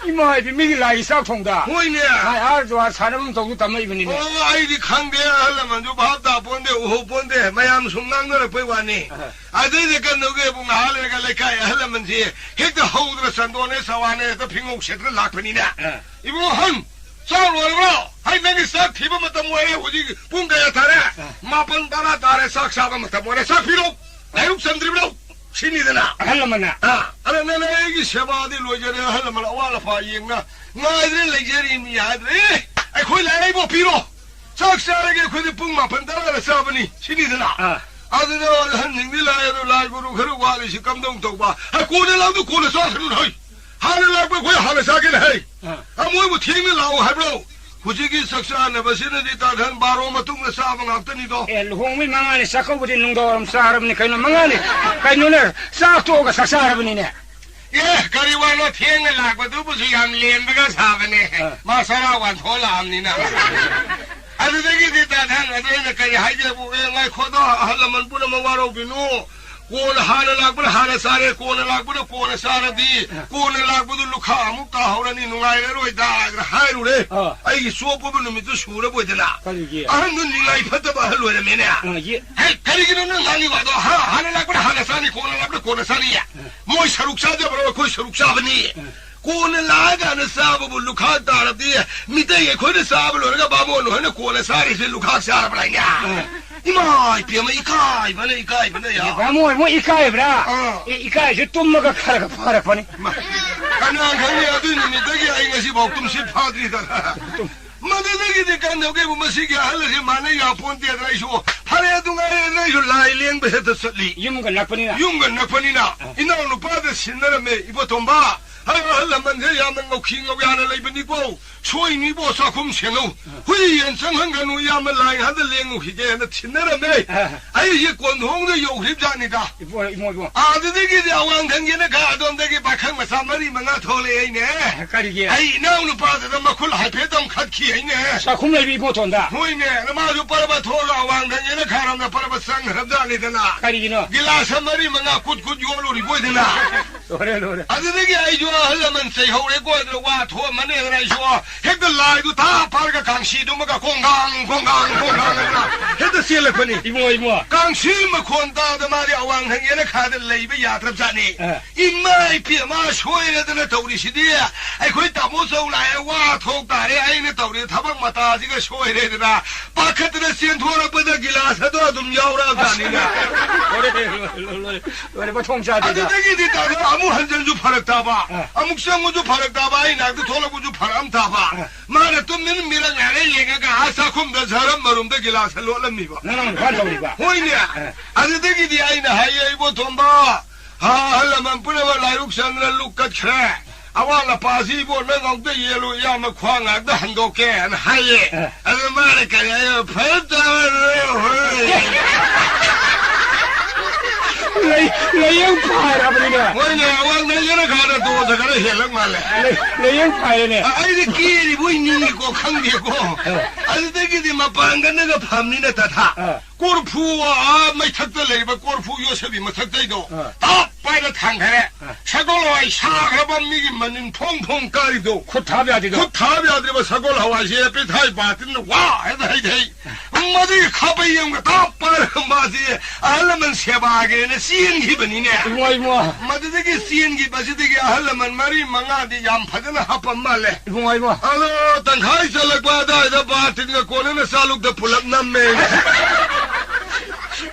ꯏꯃꯥ ꯍꯥꯏꯗꯤ ꯃꯤꯒꯤ ꯂꯥꯏꯒꯤ ꯆꯥꯛ ꯊꯣꯡꯗ꯫ ꯍꯣꯏꯅꯦ꯫ ꯃꯥꯏ ꯑꯥꯔ ꯖꯨꯋꯥꯔ ꯁꯥꯟꯅꯐꯝ ꯇꯧꯗꯨ ꯇꯝꯃꯛꯏꯕꯅꯤꯅꯦ꯫ ꯑꯣ, ꯑꯩꯗꯤ ꯈꯪꯗꯦ, ꯑꯍꯜ ꯂꯃꯟꯁꯨ ꯚꯥꯞ ꯇꯥ ꯄꯣꯟꯗꯦ, ꯎꯍꯧ ꯄꯣꯟꯗꯦ, ꯃꯌꯥꯝ ꯁꯨꯝ ꯉꯥꯡꯅꯔꯛꯄꯩ ꯋꯥꯅꯤ꯫ ꯑꯍ꯫ ꯑꯗꯩꯗ ꯀꯩꯅꯣꯒꯤ ꯏꯕꯨꯡ ꯉꯥꯏꯍꯥꯛ ꯂꯩꯔꯒ ꯂꯩꯀꯥꯏ ꯑꯍꯜ ꯂꯃꯟꯁꯤ ꯍꯦꯛꯇ ꯍꯧꯗꯅ ꯆꯟꯗꯣꯟꯅꯦ ꯆꯋꯥꯅꯦ ꯍꯦꯛꯇ ꯐꯤꯉꯧ ꯁꯦꯠꯇꯅ ꯂꯥꯛꯄꯅꯤꯅꯦ꯫ ꯑ꯫ ꯏꯕꯨꯡ ꯑꯍꯟ, ꯆꯥꯛ ꯂꯣꯏꯔꯕ꯭ꯔꯣ? ꯍꯩ, ꯅꯪꯒꯤ ꯆꯥꯛ ꯊꯤꯕ ꯃꯇꯝ ꯑꯣꯏꯔꯦ꯫ ꯍꯧꯖꯤꯛ ꯄꯨꯡ ꯀꯌꯥ ꯇꯥꯔꯦ? ꯑ꯫ ꯃꯥꯄꯟ ꯇꯔꯥ ꯇꯥꯔꯦ, ꯆꯥꯛ ꯆꯥꯕ ꯃꯇꯝ ꯑꯣꯏꯔꯦ, ꯆꯥꯛ ꯄꯤꯔꯣ꯫ ꯂꯥꯏꯔꯨꯛ ꯆꯟꯗ꯭ꯔꯤꯕ꯭ꯔꯣ? ꯁꯤꯅꯤꯗꯅ꯫ ꯑꯍꯜ ꯂꯃꯟꯅ꯫ ꯑ, ꯑꯗ ꯅꯪ ꯑꯩꯒꯤ ꯁꯦꯕꯥꯗꯤ ꯂꯣꯏꯖꯔꯦ, ꯑꯍꯜ ꯂꯃꯟ ꯑꯋꯥꯠ ꯑꯄꯥ ꯌꯦꯡꯅ ꯉꯥꯏꯗꯅ ꯂꯩꯖꯔꯤꯅꯤ ꯍꯥꯏꯗ꯭ꯔꯦ꯫ ꯑꯩꯈꯣꯏ ꯂꯥꯏꯔꯩꯕꯣ ꯄꯤꯔꯣ꯫ ꯆꯥꯛ ꯆꯥꯔꯒꯦ ꯑꯩꯈꯣꯏꯗꯤ ꯄꯨꯡ ꯃꯥꯄꯟ ꯇꯔꯥꯗ ꯆꯥꯕꯅꯤ꯫ ꯁꯤꯅꯤꯗꯅ꯫ ꯑꯥ꯫ ꯑꯗꯨꯗ ꯑꯍꯟꯁꯤꯡꯗꯤ ꯂꯥꯛꯑꯦ ꯑꯗꯣ ꯂꯥꯏ ꯒꯨꯔꯨ ꯈꯔ ꯋꯥꯠꯂꯤꯁꯤ ꯀꯝꯗꯧ ꯇꯧꯕ? ꯍꯥ, ꯀꯣꯟꯅ ꯂꯥꯛꯑꯣ, ꯀꯣꯟꯅ ꯆꯥꯁꯅꯨ ꯍꯩ꯫ ꯍꯥꯟꯅ ꯂꯥꯛꯄ ꯑꯩꯈꯣꯏ ꯍꯥꯟꯅ ꯆꯥꯒꯦꯅ ꯍꯩ꯫ ꯑꯥ꯫ ꯑ, ꯃꯣꯏꯕꯨ ꯊꯦꯡꯅ ꯂꯥꯛꯑꯣ ꯍꯥꯏꯕ꯭ꯔꯣ? ꯍꯧꯖꯤꯛꯀꯤ ꯆꯥꯛ ꯆꯥꯅꯕꯁꯤꯅꯗꯤ ꯇꯥꯊꯟ ꯕꯥꯔꯣ ꯃꯇꯨꯡꯗ ꯆꯥꯕ ꯉꯥꯛꯇꯅꯤꯗꯣ꯫ ꯑꯦ, ꯂꯨꯍꯣꯡꯕꯩ ꯃꯉꯥꯅꯤ ꯆꯥꯛꯀꯧꯕꯗꯤ ꯅꯨꯡꯗꯥꯡ ꯋꯥꯏꯔꯝ ꯆꯥꯔꯕꯅꯤ ꯀꯩꯅꯣ, ꯃꯉꯥꯅꯤ꯫ ꯀꯩꯅꯣꯅꯦ, ꯆꯥꯛ ꯇꯣꯛꯑꯒ ꯆꯥꯛ ꯆꯥꯔꯕꯅꯤꯅꯦ꯫ ꯑꯦ, ꯀꯔꯤ ꯋꯥꯅꯣ ꯊꯦꯡꯅ ꯂꯥꯛꯄꯗꯨꯕꯨꯁꯨ ꯌꯥꯝ ꯂꯦꯝꯕꯒ ꯁꯥꯕꯅꯦ꯫ ꯑ꯫ ꯃꯥ ꯆꯔꯥ ꯋꯥꯟꯊꯣꯛꯑ ꯂꯥꯛꯑꯝꯅꯤꯅ꯫ ꯑꯗꯨꯗꯒꯤꯗꯤ ꯇꯥꯊꯟ ꯑꯗꯨ ꯑꯩꯅ ꯀꯔꯤ ꯍꯥꯏꯒꯦꯕꯨ, ꯑꯦ, ꯉꯥꯏꯈꯣꯗꯣ, ꯑꯍꯜ ꯂꯃꯟ ꯄꯨꯝꯅꯃꯛ ꯋꯥꯔꯧꯕꯤꯅꯨ꯫ ꯀꯣꯟꯅ ꯍꯥꯟꯅ ꯂꯥꯛꯄꯅ ꯍꯥꯟꯅ ꯆꯥꯔꯦ, ꯀꯣꯟꯅ ꯂꯥꯛꯄꯅ ꯀꯣꯟꯅ ꯆꯥꯔꯗꯤ, ꯑ꯫ ꯀꯣꯟꯅ ꯂꯥꯛꯄꯗꯨ ꯂꯨꯈꯥꯛ ꯑꯃꯨꯛ ꯇꯥꯍꯧꯔꯅꯤ, ꯅꯨꯡꯉꯥꯏꯔꯔꯣꯏꯗ ꯍꯥꯏꯔꯨꯔꯦ꯫ ꯑ꯫ ꯑꯩꯒꯤ ꯆꯣꯞꯄꯕꯨ ꯅꯨꯃꯤꯠꯇꯨ ꯁꯨꯔꯕꯣꯏꯗꯅ꯫ ꯀꯔꯤꯒꯤ? ꯑꯍꯟꯗꯨ ꯅꯤꯡꯉꯥꯏ ꯐꯠꯇꯕ ꯑꯍꯜ ꯑꯣꯏꯔꯝꯃꯦꯅꯦ꯫ ꯑ, ꯌꯦ-, ꯍꯦ, ꯀꯔꯤꯒꯤꯅꯣ ꯅꯪ ꯉꯥꯡꯉꯤ ꯋꯥꯗꯣ? ꯍꯥ? ꯍꯥꯟꯅ ꯂꯥꯛꯄꯅ ꯍꯥꯟꯅ ꯆꯥꯅꯤ, ꯀꯣꯟꯅ ꯂꯥꯛꯄꯅ ꯀꯣꯟꯅ ꯆꯥꯅꯤ꯫ ꯑ꯫ ꯃꯣꯏ ꯁꯔꯨꯛ ꯆꯥꯖꯕ꯭ꯔꯣ, ꯑꯩꯈꯣꯏ ꯁꯔꯨꯛ ꯆꯥꯕꯅꯤ? ꯑ꯫ ꯀꯣꯟꯅ ꯂꯥꯛꯑꯀꯥꯟꯗ ꯆꯥꯕꯕꯨ ꯂꯨꯈꯥꯛ ꯇꯥꯔꯕꯗꯤ, ꯃꯤꯇꯩ ꯑꯩꯈꯣꯏꯅ ꯆꯥꯕ ꯂꯣꯏꯔꯒ ꯕꯥꯃꯣꯟ ꯍꯣꯏꯅ ꯀꯣꯟꯅ ꯆꯥꯔꯤꯁꯦ ꯂꯨꯈꯥꯛ ꯆꯥꯔꯕ꯭ꯔꯥ ꯍꯥꯏꯅꯦ? ꯑ꯫ ꯏꯃꯥ ꯏꯄꯦꯝꯃ, ꯏꯀꯥꯏꯕꯅ, ꯏꯀꯥꯏꯕꯅ ꯌꯥ-, ꯕꯥꯃꯣꯟ ꯃꯣꯏ ꯏꯀꯥꯏꯕ꯭ꯔꯥ? ꯑꯥ꯫ ꯑꯦ, ꯏꯀꯥꯏꯁꯦ ꯇꯨꯝꯃꯒ ꯈꯔꯒ ꯐꯔꯛꯄꯅꯤ꯫ ꯃꯥ, ꯀꯅꯥ ꯈꯪꯅꯤ, ꯑꯗꯨꯏ ꯅꯨꯃꯤꯠꯇꯒꯤ ꯑꯩ ꯉꯁꯤꯐꯥꯎ ꯇꯨꯝꯁꯤꯠ ꯐꯥꯗ꯭ꯔꯤꯗꯅ꯫ ꯃꯗꯨꯗꯒꯤꯗꯤ ꯀꯝꯗꯧꯒꯦꯕꯨ, ꯃꯁꯤꯒꯤ ꯑꯍꯜ ꯑꯁꯤ ꯃꯥꯅ ꯌꯥꯄꯣꯟꯇꯦꯗꯅ ꯑꯩꯁꯨ, ꯐꯔꯦ ꯑꯗꯨ ꯉꯥꯏꯔꯦꯗꯅ ꯑꯩꯁꯨ ꯂꯥꯏ ꯂꯦꯡꯕ ꯍꯦꯛꯇ ꯆꯠꯂꯤ꯫ ꯌꯨꯝꯒ ꯅꯛꯄꯅꯤꯅ꯫ ꯌꯨꯝꯒ ꯅꯛꯄꯅꯤꯅ꯫ ꯑꯥ꯫ ꯏꯅꯥꯎ ꯅꯨꯄꯥꯗ ꯁꯤꯟꯅꯔꯝꯃꯦ, ꯏꯕꯣꯇꯣꯝꯕ꯫ ꯑꯍꯜ ꯂꯃꯟꯁꯦ ꯌꯥꯝꯅ ꯉꯧꯈꯤ ꯉꯧꯌꯥꯅ ꯂꯩꯕꯅꯤꯀꯣ꯫ ꯁꯣꯏꯅꯤꯕꯣ, ꯆꯥꯛꯈꯨꯝ ꯁꯦꯡꯉꯧ꯫ ꯑꯥ꯫ ꯍꯨꯏ ꯌꯦꯟ ꯆꯪꯍꯟꯒꯅꯨ, ꯏꯌꯥꯝꯕ ꯂꯥꯏ ꯉꯥꯗ ꯂꯦꯡꯉꯨꯈꯤꯒꯦꯅ ꯊꯤꯟꯅꯔꯝꯃꯦ꯫ ꯑꯥ꯫ ꯑꯩꯁꯦ ꯀꯣꯟꯊꯣꯡꯗ ꯌꯧꯈ꯭ꯔꯤꯕꯖꯥꯠꯅꯤꯗ꯫ ꯏꯕꯣ, ꯏꯃꯣ, ꯏꯕꯣ꯫ ꯑꯥꯗꯨꯗꯒꯤꯗꯤ ꯑꯋꯥꯡ ꯊꯪꯒꯦꯅ ꯈꯥ ꯑꯗꯣꯝꯗꯒꯤ ꯄꯥꯈꯪ ꯃꯆꯥ ꯃꯔꯤ ꯃꯉꯥ ꯊꯣꯛꯂꯛꯑꯦꯅꯦ꯫ ꯀꯔꯤꯒꯤ? ꯑꯩ ꯏꯅꯥꯎ ꯅꯨꯄꯥꯗꯨꯗ ꯃꯈꯨꯠ ꯍꯥꯏꯐꯦꯠ ꯑꯃ ꯈꯠꯈꯤ ꯍꯥꯏꯅꯦ꯫ ꯆꯥꯛꯈꯨꯝ ꯂꯩꯕꯤ ꯏꯕꯣꯇꯣꯟꯗ? ꯍꯣꯏꯅꯦ, ꯃꯥꯁꯨ ꯄꯔꯕ ꯊꯣꯛꯑꯒ ꯑꯋꯥꯡ ꯊꯪꯒꯦꯅ ꯈꯥꯔꯣꯝꯗ ꯄꯔꯕ ꯆꯪꯈ꯭ꯔꯕꯖꯥꯠꯅꯤꯗꯅ꯫ ꯀꯔꯤꯒꯤꯅꯣ? ꯒꯤꯂꯥꯁ ꯃꯔꯤ ꯃꯉꯥ ꯀꯨꯠ ꯀꯨꯠ ꯌꯣꯜꯂꯨꯔꯤꯕꯣꯏꯗꯅ꯫ ꯂꯣꯏꯔꯦ, ꯂꯣꯏꯔꯦ꯫ ꯑꯗꯨꯗꯒꯤ ꯑꯩꯁꯨ ꯑꯍꯜ ꯂꯃꯟ ꯆꯩꯍꯧꯔꯦꯀꯣ ꯍꯥꯏꯗꯅ ꯋꯥ ꯊꯣꯛꯑꯝꯃꯅꯦꯗꯅ ꯑꯩꯁꯨ ꯍꯦꯛꯇ ꯂꯥꯏꯗꯨ ꯊꯥ ꯐꯥꯔꯒ ꯀꯥꯡꯁꯤꯗꯨꯃꯒ ꯀꯣꯡꯒꯥꯡ, ꯀꯣꯡꯒꯥꯡ, ꯀꯣꯡꯒꯥꯡ ꯍꯥꯏꯗꯅ ꯍꯦꯛꯇ ꯆꯦꯜꯂꯛꯄꯅꯤ꯫ ꯏꯕꯨꯡꯉꯣ, ꯏꯕꯨꯡꯉꯣ꯫ ꯀꯥꯡꯁꯤ ꯃꯈꯣꯟ ꯇꯥꯗ ꯃꯥꯗꯤ ꯑꯋꯥꯡ ꯊꯪꯒꯦꯅ ꯈꯥꯗ ꯂꯩꯕ ꯌꯥꯗ꯭ꯔꯕꯖꯥꯠꯅꯤ꯫ ꯑ꯫ ꯏꯃꯥ ꯏꯄꯦꯝꯃ ꯁꯣꯏꯔꯦꯗꯅ ꯇꯧꯔꯤꯁꯤꯗꯤ꯫ ꯑꯩꯈꯣꯏ ꯇꯥꯃꯣ ꯆꯧ ꯂꯥꯛꯑꯦ, ꯋꯥ ꯊꯣꯛ ꯇꯥꯔꯦ, ꯑꯩꯅ ꯇꯧꯔꯤ ꯊꯕꯛ ꯃꯇꯥꯁꯤꯒ ꯁꯣꯏꯔꯦꯗꯅ꯫ ꯄꯥꯈꯠꯇꯅ ꯆꯦꯟꯊꯣꯔꯛꯄꯗ ꯒꯤꯂꯥꯁ ꯑꯗꯣ ꯑꯗꯨꯝ ꯌꯥꯎꯔꯛꯑꯕꯖꯥꯠꯅꯤꯅꯦ꯫ ꯂꯣꯏꯔꯦ, ꯂꯣꯏꯔꯦ, ꯂꯣꯏꯔꯦ, ꯂꯣꯏꯔꯦ, ꯃꯊꯣꯡ ꯆꯥꯗꯦꯗ꯫ ꯑꯗꯨꯗꯒꯤꯗꯤ ꯇꯥꯗ ꯑꯃꯨꯛ ꯍꯟꯖꯟꯁꯨ ꯐꯔꯛ ꯇꯥꯕ, ꯑ꯫ ꯑꯃꯨꯛ ꯆꯪꯕꯁꯨ ꯐꯔꯛ ꯇꯥꯕ, ꯑꯩ ꯅꯥꯛꯇ ꯊꯣꯛꯂꯛꯄꯁꯨ ꯐꯔꯛ ꯑꯃ ꯇꯥꯕ꯫ ꯑ꯫ ꯃꯥꯅ ꯇꯨꯃꯤꯟ ꯃꯤꯔꯛ ꯉꯥꯏꯔ ꯌꯦꯡꯉꯒ ꯑꯥ ꯆꯥꯛꯈꯨꯝꯗ ꯖꯔꯝ ꯃꯔꯨꯝꯗ ꯒꯤꯂꯥꯁ ꯂꯣꯠꯂꯝꯃꯤꯕ꯫ ꯅꯅꯥꯎ ꯅꯨꯄꯥ ꯇꯧꯔꯤꯕ? ꯍꯣꯏꯅꯦ꯫ ꯑ꯫ ꯑꯗꯨꯗꯒꯤꯗꯤ ꯑꯩꯅ ꯍꯥꯏꯌꯦ, "ꯏꯕꯣ ꯇꯣꯝꯕ, ꯑꯍꯜ ꯂꯃꯟ ꯄꯨꯝꯅꯃꯛ ꯂꯥꯏꯔꯨꯛ ꯆꯪꯗꯅ ꯂꯨꯛ ꯀꯠꯈ꯭ꯔꯦ꯫ ꯑꯋꯥ ꯂꯄꯥꯁꯤ ꯏꯕꯣ ꯅꯪ ꯑꯝꯇ ꯌꯦꯜꯂꯨ, ꯏꯌꯥꯝꯕ ꯈ꯭ꯋꯥꯡ ꯉꯥꯛꯇ ꯍꯟꯗꯣꯛꯀꯦꯅ" ꯍꯥꯏꯌꯦ꯫ ꯑ꯫ ꯑꯗꯨ ꯃꯥꯅ ꯀꯔꯤ ꯍꯥꯏꯌꯦ? "ꯐꯔꯦ ꯇꯥꯔꯦ, ꯍꯣꯏ"꯫ ꯂꯩ-, ꯂꯥꯏꯌꯦꯡ ꯐꯥꯔꯕꯅꯤꯅꯦ꯫ ꯃꯣꯏꯅ ꯑꯋꯥꯡ ꯅꯩꯖꯅ ꯈꯔ ꯗꯣꯁ ꯈꯔ ꯍꯦꯜꯂꯛ ꯃꯥꯜꯂꯦ꯫ ꯂꯩ-, ꯂꯥꯏꯌꯦꯡ ꯐꯥꯔꯦꯅꯦ꯫ ꯑ, ꯑꯩꯗꯤ ꯀꯦꯔꯤꯕꯣꯏ ꯅꯤꯡꯉꯤꯀꯣ, ꯈꯪꯗꯦꯀꯣ꯫ ꯑ꯫ ꯑꯗꯨꯗꯒꯤꯗꯤ ꯃꯄꯥꯡꯒꯜꯅꯒ ꯐꯝꯅꯤꯅ ꯇꯊꯥ꯫ ꯑ꯫ ꯀꯣꯔꯐꯨ, ꯑꯥ, ꯃꯩꯊꯛꯇ ꯂꯩꯔꯤꯕ ꯀꯣꯔꯐꯨ ꯌꯣꯠꯁꯕꯤ ꯃꯊꯛꯇꯩꯗꯣ ꯑ꯫ ꯇꯞ ꯄꯥꯏꯅ ꯊꯥꯡꯊꯔꯦ꯫ ꯑ꯫ ꯁꯒꯣꯜ ꯍꯋꯥꯏ ꯁꯥꯈ꯭ꯔꯕ ꯃꯤꯒꯤ ꯃꯅꯤꯟ ꯐꯣꯡ ꯐꯣꯡ ꯀꯥꯔꯤꯗꯣ꯫ ꯈꯨꯠ ꯊꯥꯕ ꯌꯥꯗꯦꯗꯣ꯫ ꯈꯨꯠ ꯊꯥꯕ ꯌꯥꯗ꯭ꯔꯤꯕ ꯁꯒꯣꯜ ꯍꯋꯥꯏꯁꯦ ꯄꯤꯊꯥꯏ ꯕꯥꯇꯤꯟꯅ ꯋꯥ ꯍꯦꯛꯇ ꯍꯩꯊꯩ꯫ ꯃꯗꯨꯒꯤ ꯈꯥꯕꯩ ꯑꯃꯒ ꯇꯞ ꯄꯥꯏꯔꯒ ꯃꯥꯁꯦ ꯑꯍꯜ ꯂꯃꯟ ꯁꯦꯕꯥꯒꯦꯅ ꯆꯦꯟꯈꯤꯕꯅꯤꯅꯦ꯫ ꯏꯕꯨꯡꯉꯣ, ꯏꯕꯨꯡꯉꯣ꯫ ꯃꯗꯨꯗꯒꯤ ꯆꯦꯟꯈꯤꯕꯁꯤꯗꯒꯤ ꯑꯍꯜ ꯂꯃꯟ ꯃꯔꯤ ꯃꯉꯥꯗꯤ ꯌꯥꯝ ꯐꯖꯅ ꯍꯥꯞꯄ ꯃꯥꯜꯂꯦ꯫ ꯏꯕꯨꯡꯉꯣ, ꯏꯕꯨꯡꯉꯣ꯫ ꯑꯗꯣ ꯇꯪꯈꯥꯏ ꯆꯠꯂꯛꯄ ꯑꯗꯥꯏꯗ ꯕꯥꯇꯤꯟꯒ ꯀꯣꯟꯅꯅ ꯆꯥꯂꯨꯛꯇ ꯄꯨꯂꯞ ꯅꯝꯃꯦ꯫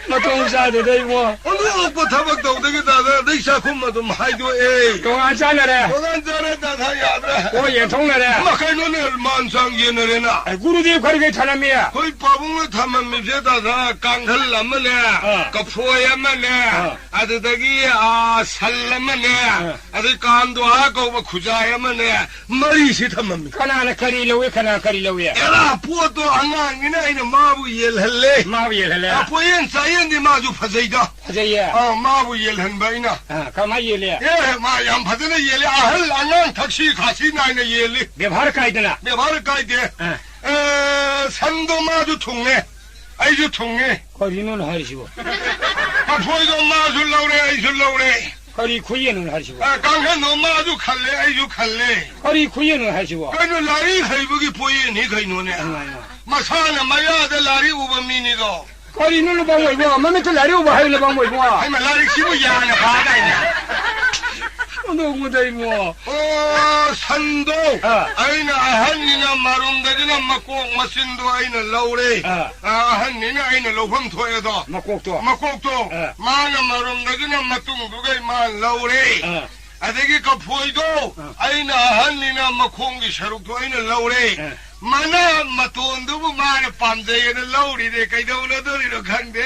ꯃꯇꯣꯡ ꯆꯥꯗꯦꯗ ꯏꯕꯨꯡꯉꯣ꯫ ꯑꯉꯛꯄ ꯊꯕꯛ ꯇꯧꯗꯒꯤ ꯗꯥꯗꯥꯗꯩ ꯆꯥꯛꯈꯨꯝ ꯑꯗꯨꯝ ꯍꯥꯏꯗꯣꯛꯑꯦ꯫ ꯇꯣꯉꯥꯟ ꯆꯥꯅꯔꯦ꯫ ꯇꯣꯉꯥꯟ ꯆꯥꯔꯦ ꯗꯥꯗꯥ, ꯌꯥꯗ꯭ꯔꯦ꯫ ꯑꯣ, ꯌꯦꯟꯊꯣꯛꯅꯔꯦ꯫ ꯃꯈꯩ ꯂꯣꯏꯅ ꯃꯥꯟ ꯆꯥꯡ ꯌꯦꯟꯅꯔꯦꯅ꯫ ꯑꯦ, ꯒꯨꯔꯨꯗꯦꯕ ꯈꯔ ꯈꯔ ꯊꯅꯝꯃꯤ꯫ ꯑꯩꯈꯣꯏ ꯄꯥꯕꯨꯡꯅ ꯊꯝꯃꯝꯃꯤꯁꯦ ꯗꯥꯗꯥ, ꯀꯥꯡꯈꯜ ꯑꯃꯅꯦ, ꯑꯥ꯫ ꯀꯐꯣꯏ ꯑꯃꯅꯦ, ꯑꯥ꯫ ꯑꯗꯨꯗꯒꯤ, ꯑꯥ, ꯁꯜ ꯑꯃꯅꯦ, ꯑꯥ꯫ ꯑꯗꯩ ꯀꯥꯟꯗꯣꯍꯥ ꯀꯧꯕ ꯈꯨꯖꯥꯏ ꯑꯃꯅꯦ, ꯃꯔꯤꯁꯤ ꯊꯝꯃꯝꯃꯤ꯫ ꯀꯅꯥꯅ ꯀꯔꯤ ꯂꯧꯏ, ꯀꯅꯥ ꯀꯔꯤ ꯂꯧꯏ? ꯑꯦꯔꯥ, ꯄꯣꯠꯇꯣ ꯑꯉꯥꯡꯅꯤꯅ ꯑꯩꯅ ꯃꯥꯕꯨ ꯌꯦꯜꯍꯜꯂꯦ꯫ ꯃꯥꯕꯨ ꯌꯦꯜꯍꯜꯂꯦ꯫ ꯑ, ꯄꯣꯌꯦꯟ ꯆꯥꯌꯦꯟꯗꯤ ꯃꯥꯁꯨ ꯐꯖꯩꯗ꯫ ꯐꯖꯩꯌꯦ꯫ ꯑ, ꯃꯥꯕꯨ ꯌꯦꯜꯍꯟꯕ ꯑꯩꯅ꯫ ꯑ, ꯀꯃꯥꯏ ꯌꯦꯜꯂꯦ? ꯑꯦ, ꯃꯥ ꯌꯥꯝ ꯐꯖꯅ ꯌꯦꯜꯂꯦ꯫ ꯑꯍꯜ ꯑꯉꯥꯡ ꯊꯛꯁꯤ ꯈꯥꯁꯤ ꯅꯥꯏꯅ ꯌꯦꯜꯂꯤ꯫ ꯕꯦꯕꯥꯔ ꯀꯥꯏꯗꯅ꯫ ꯕꯦꯕꯥꯔ ꯀꯥꯏꯗꯦ꯫ ꯑ꯫ ꯑꯦ, ꯁꯟꯗꯣ ꯃꯥꯁꯨ ꯊꯨꯡꯉꯦ, ꯑꯩꯁꯨ ꯊꯨꯡꯉꯦ꯫ ꯀꯔꯤꯅꯣꯅꯦ ꯍꯥꯏꯔꯤꯁꯤꯕꯣ? ꯀꯐꯣꯏꯗꯣ ꯃꯥꯁꯨ ꯂꯧꯔꯦ, ꯑꯩꯁꯨ ꯂꯧꯔꯦ꯫ ꯀꯔꯤ ꯈꯨꯌꯦꯟꯅꯣ ꯍꯥꯏꯁꯤꯕꯣ? ꯑ, ꯀꯥꯡꯈꯟꯗꯣ ꯃꯥꯁꯨ ꯈꯜꯂꯦ, ꯑꯩꯁꯨ ꯈꯜꯂꯦ꯫ ꯀꯔꯤ ꯈꯨꯌꯦꯟꯅꯣ ꯍꯥꯏꯁꯤꯕꯣ? ꯀꯩꯅꯣ, ꯂꯥꯏꯔꯤꯛ ꯍꯩꯕꯒꯤ ꯄꯣꯌꯦꯟꯅꯤ ꯀꯩꯅꯣꯅꯦ꯫ ꯏꯃꯥ, ꯏꯃꯥ꯫ ꯃꯁꯥꯅ ꯃꯌꯥꯗ ꯂꯥꯏꯔꯤꯛ ꯎꯕ ꯃꯤꯅꯤꯗꯣ꯫ ꯀꯔꯤꯅꯣ ꯂꯨꯄꯥ ꯑꯣꯏꯕꯣ? ꯃꯃꯤꯠꯇ ꯂꯥꯏꯔꯤꯛ ꯎꯕ ꯍꯥꯏ ꯂꯨꯄꯥ ꯑꯣꯏꯕꯣ? ꯍꯩꯃ, ꯂꯥꯏꯔꯤꯛꯁꯤꯕꯨ ꯌꯥꯅ ꯄꯥꯗꯥꯏꯅꯦ? ꯑꯗꯨꯒꯨꯝꯕꯗ ꯏꯕꯨꯡꯉꯣ꯫ ꯑꯣ, ꯁꯟꯗꯣ ꯑꯥ꯫ ꯑꯩꯅ ꯑꯍꯟꯅꯤꯅ ꯃꯔꯨꯝꯗꯒꯤꯅ ꯃꯀꯣꯛ ꯃꯆꯤꯟꯗꯣ ꯑꯩꯅ ꯂꯧꯔꯦ꯫ ꯑꯥ꯫ ꯑꯥ, ꯑꯍꯟꯅꯤꯅ ꯑꯩꯅ ꯂꯧꯐꯝ ꯊꯣꯛꯑꯦꯗꯣ꯫ ꯃꯀꯣꯛꯇꯣ꯫ ꯃꯀꯣꯛꯇꯣ꯫ ꯑꯥ꯫ ꯃꯥꯅ ꯃꯔꯨꯝꯗꯒꯤꯅ ꯃꯇꯨꯡꯗꯨꯒꯩ ꯃꯥ ꯂꯧꯔꯦ꯫ ꯑꯥ꯫ ꯑꯗꯒꯤ ꯀꯐꯣꯏꯗꯣ ꯑꯥ꯫ ꯑꯩꯅ ꯑꯍꯟꯅꯤꯅ ꯃꯈꯣꯡꯒꯤ ꯁꯔꯨꯛꯇꯣ ꯑꯩꯅ ꯂꯧꯔꯦ꯫ ꯑꯥ꯫ ꯃꯅꯥ ꯃꯇꯣꯟꯗꯨꯕꯨ ꯃꯥꯅ ꯄꯥꯝꯖꯩꯌꯦꯅ ꯂꯧꯔꯤꯅꯦ, ꯀꯩꯗꯧꯅꯗꯣꯔꯤꯅꯣ ꯈꯪꯗꯦ꯫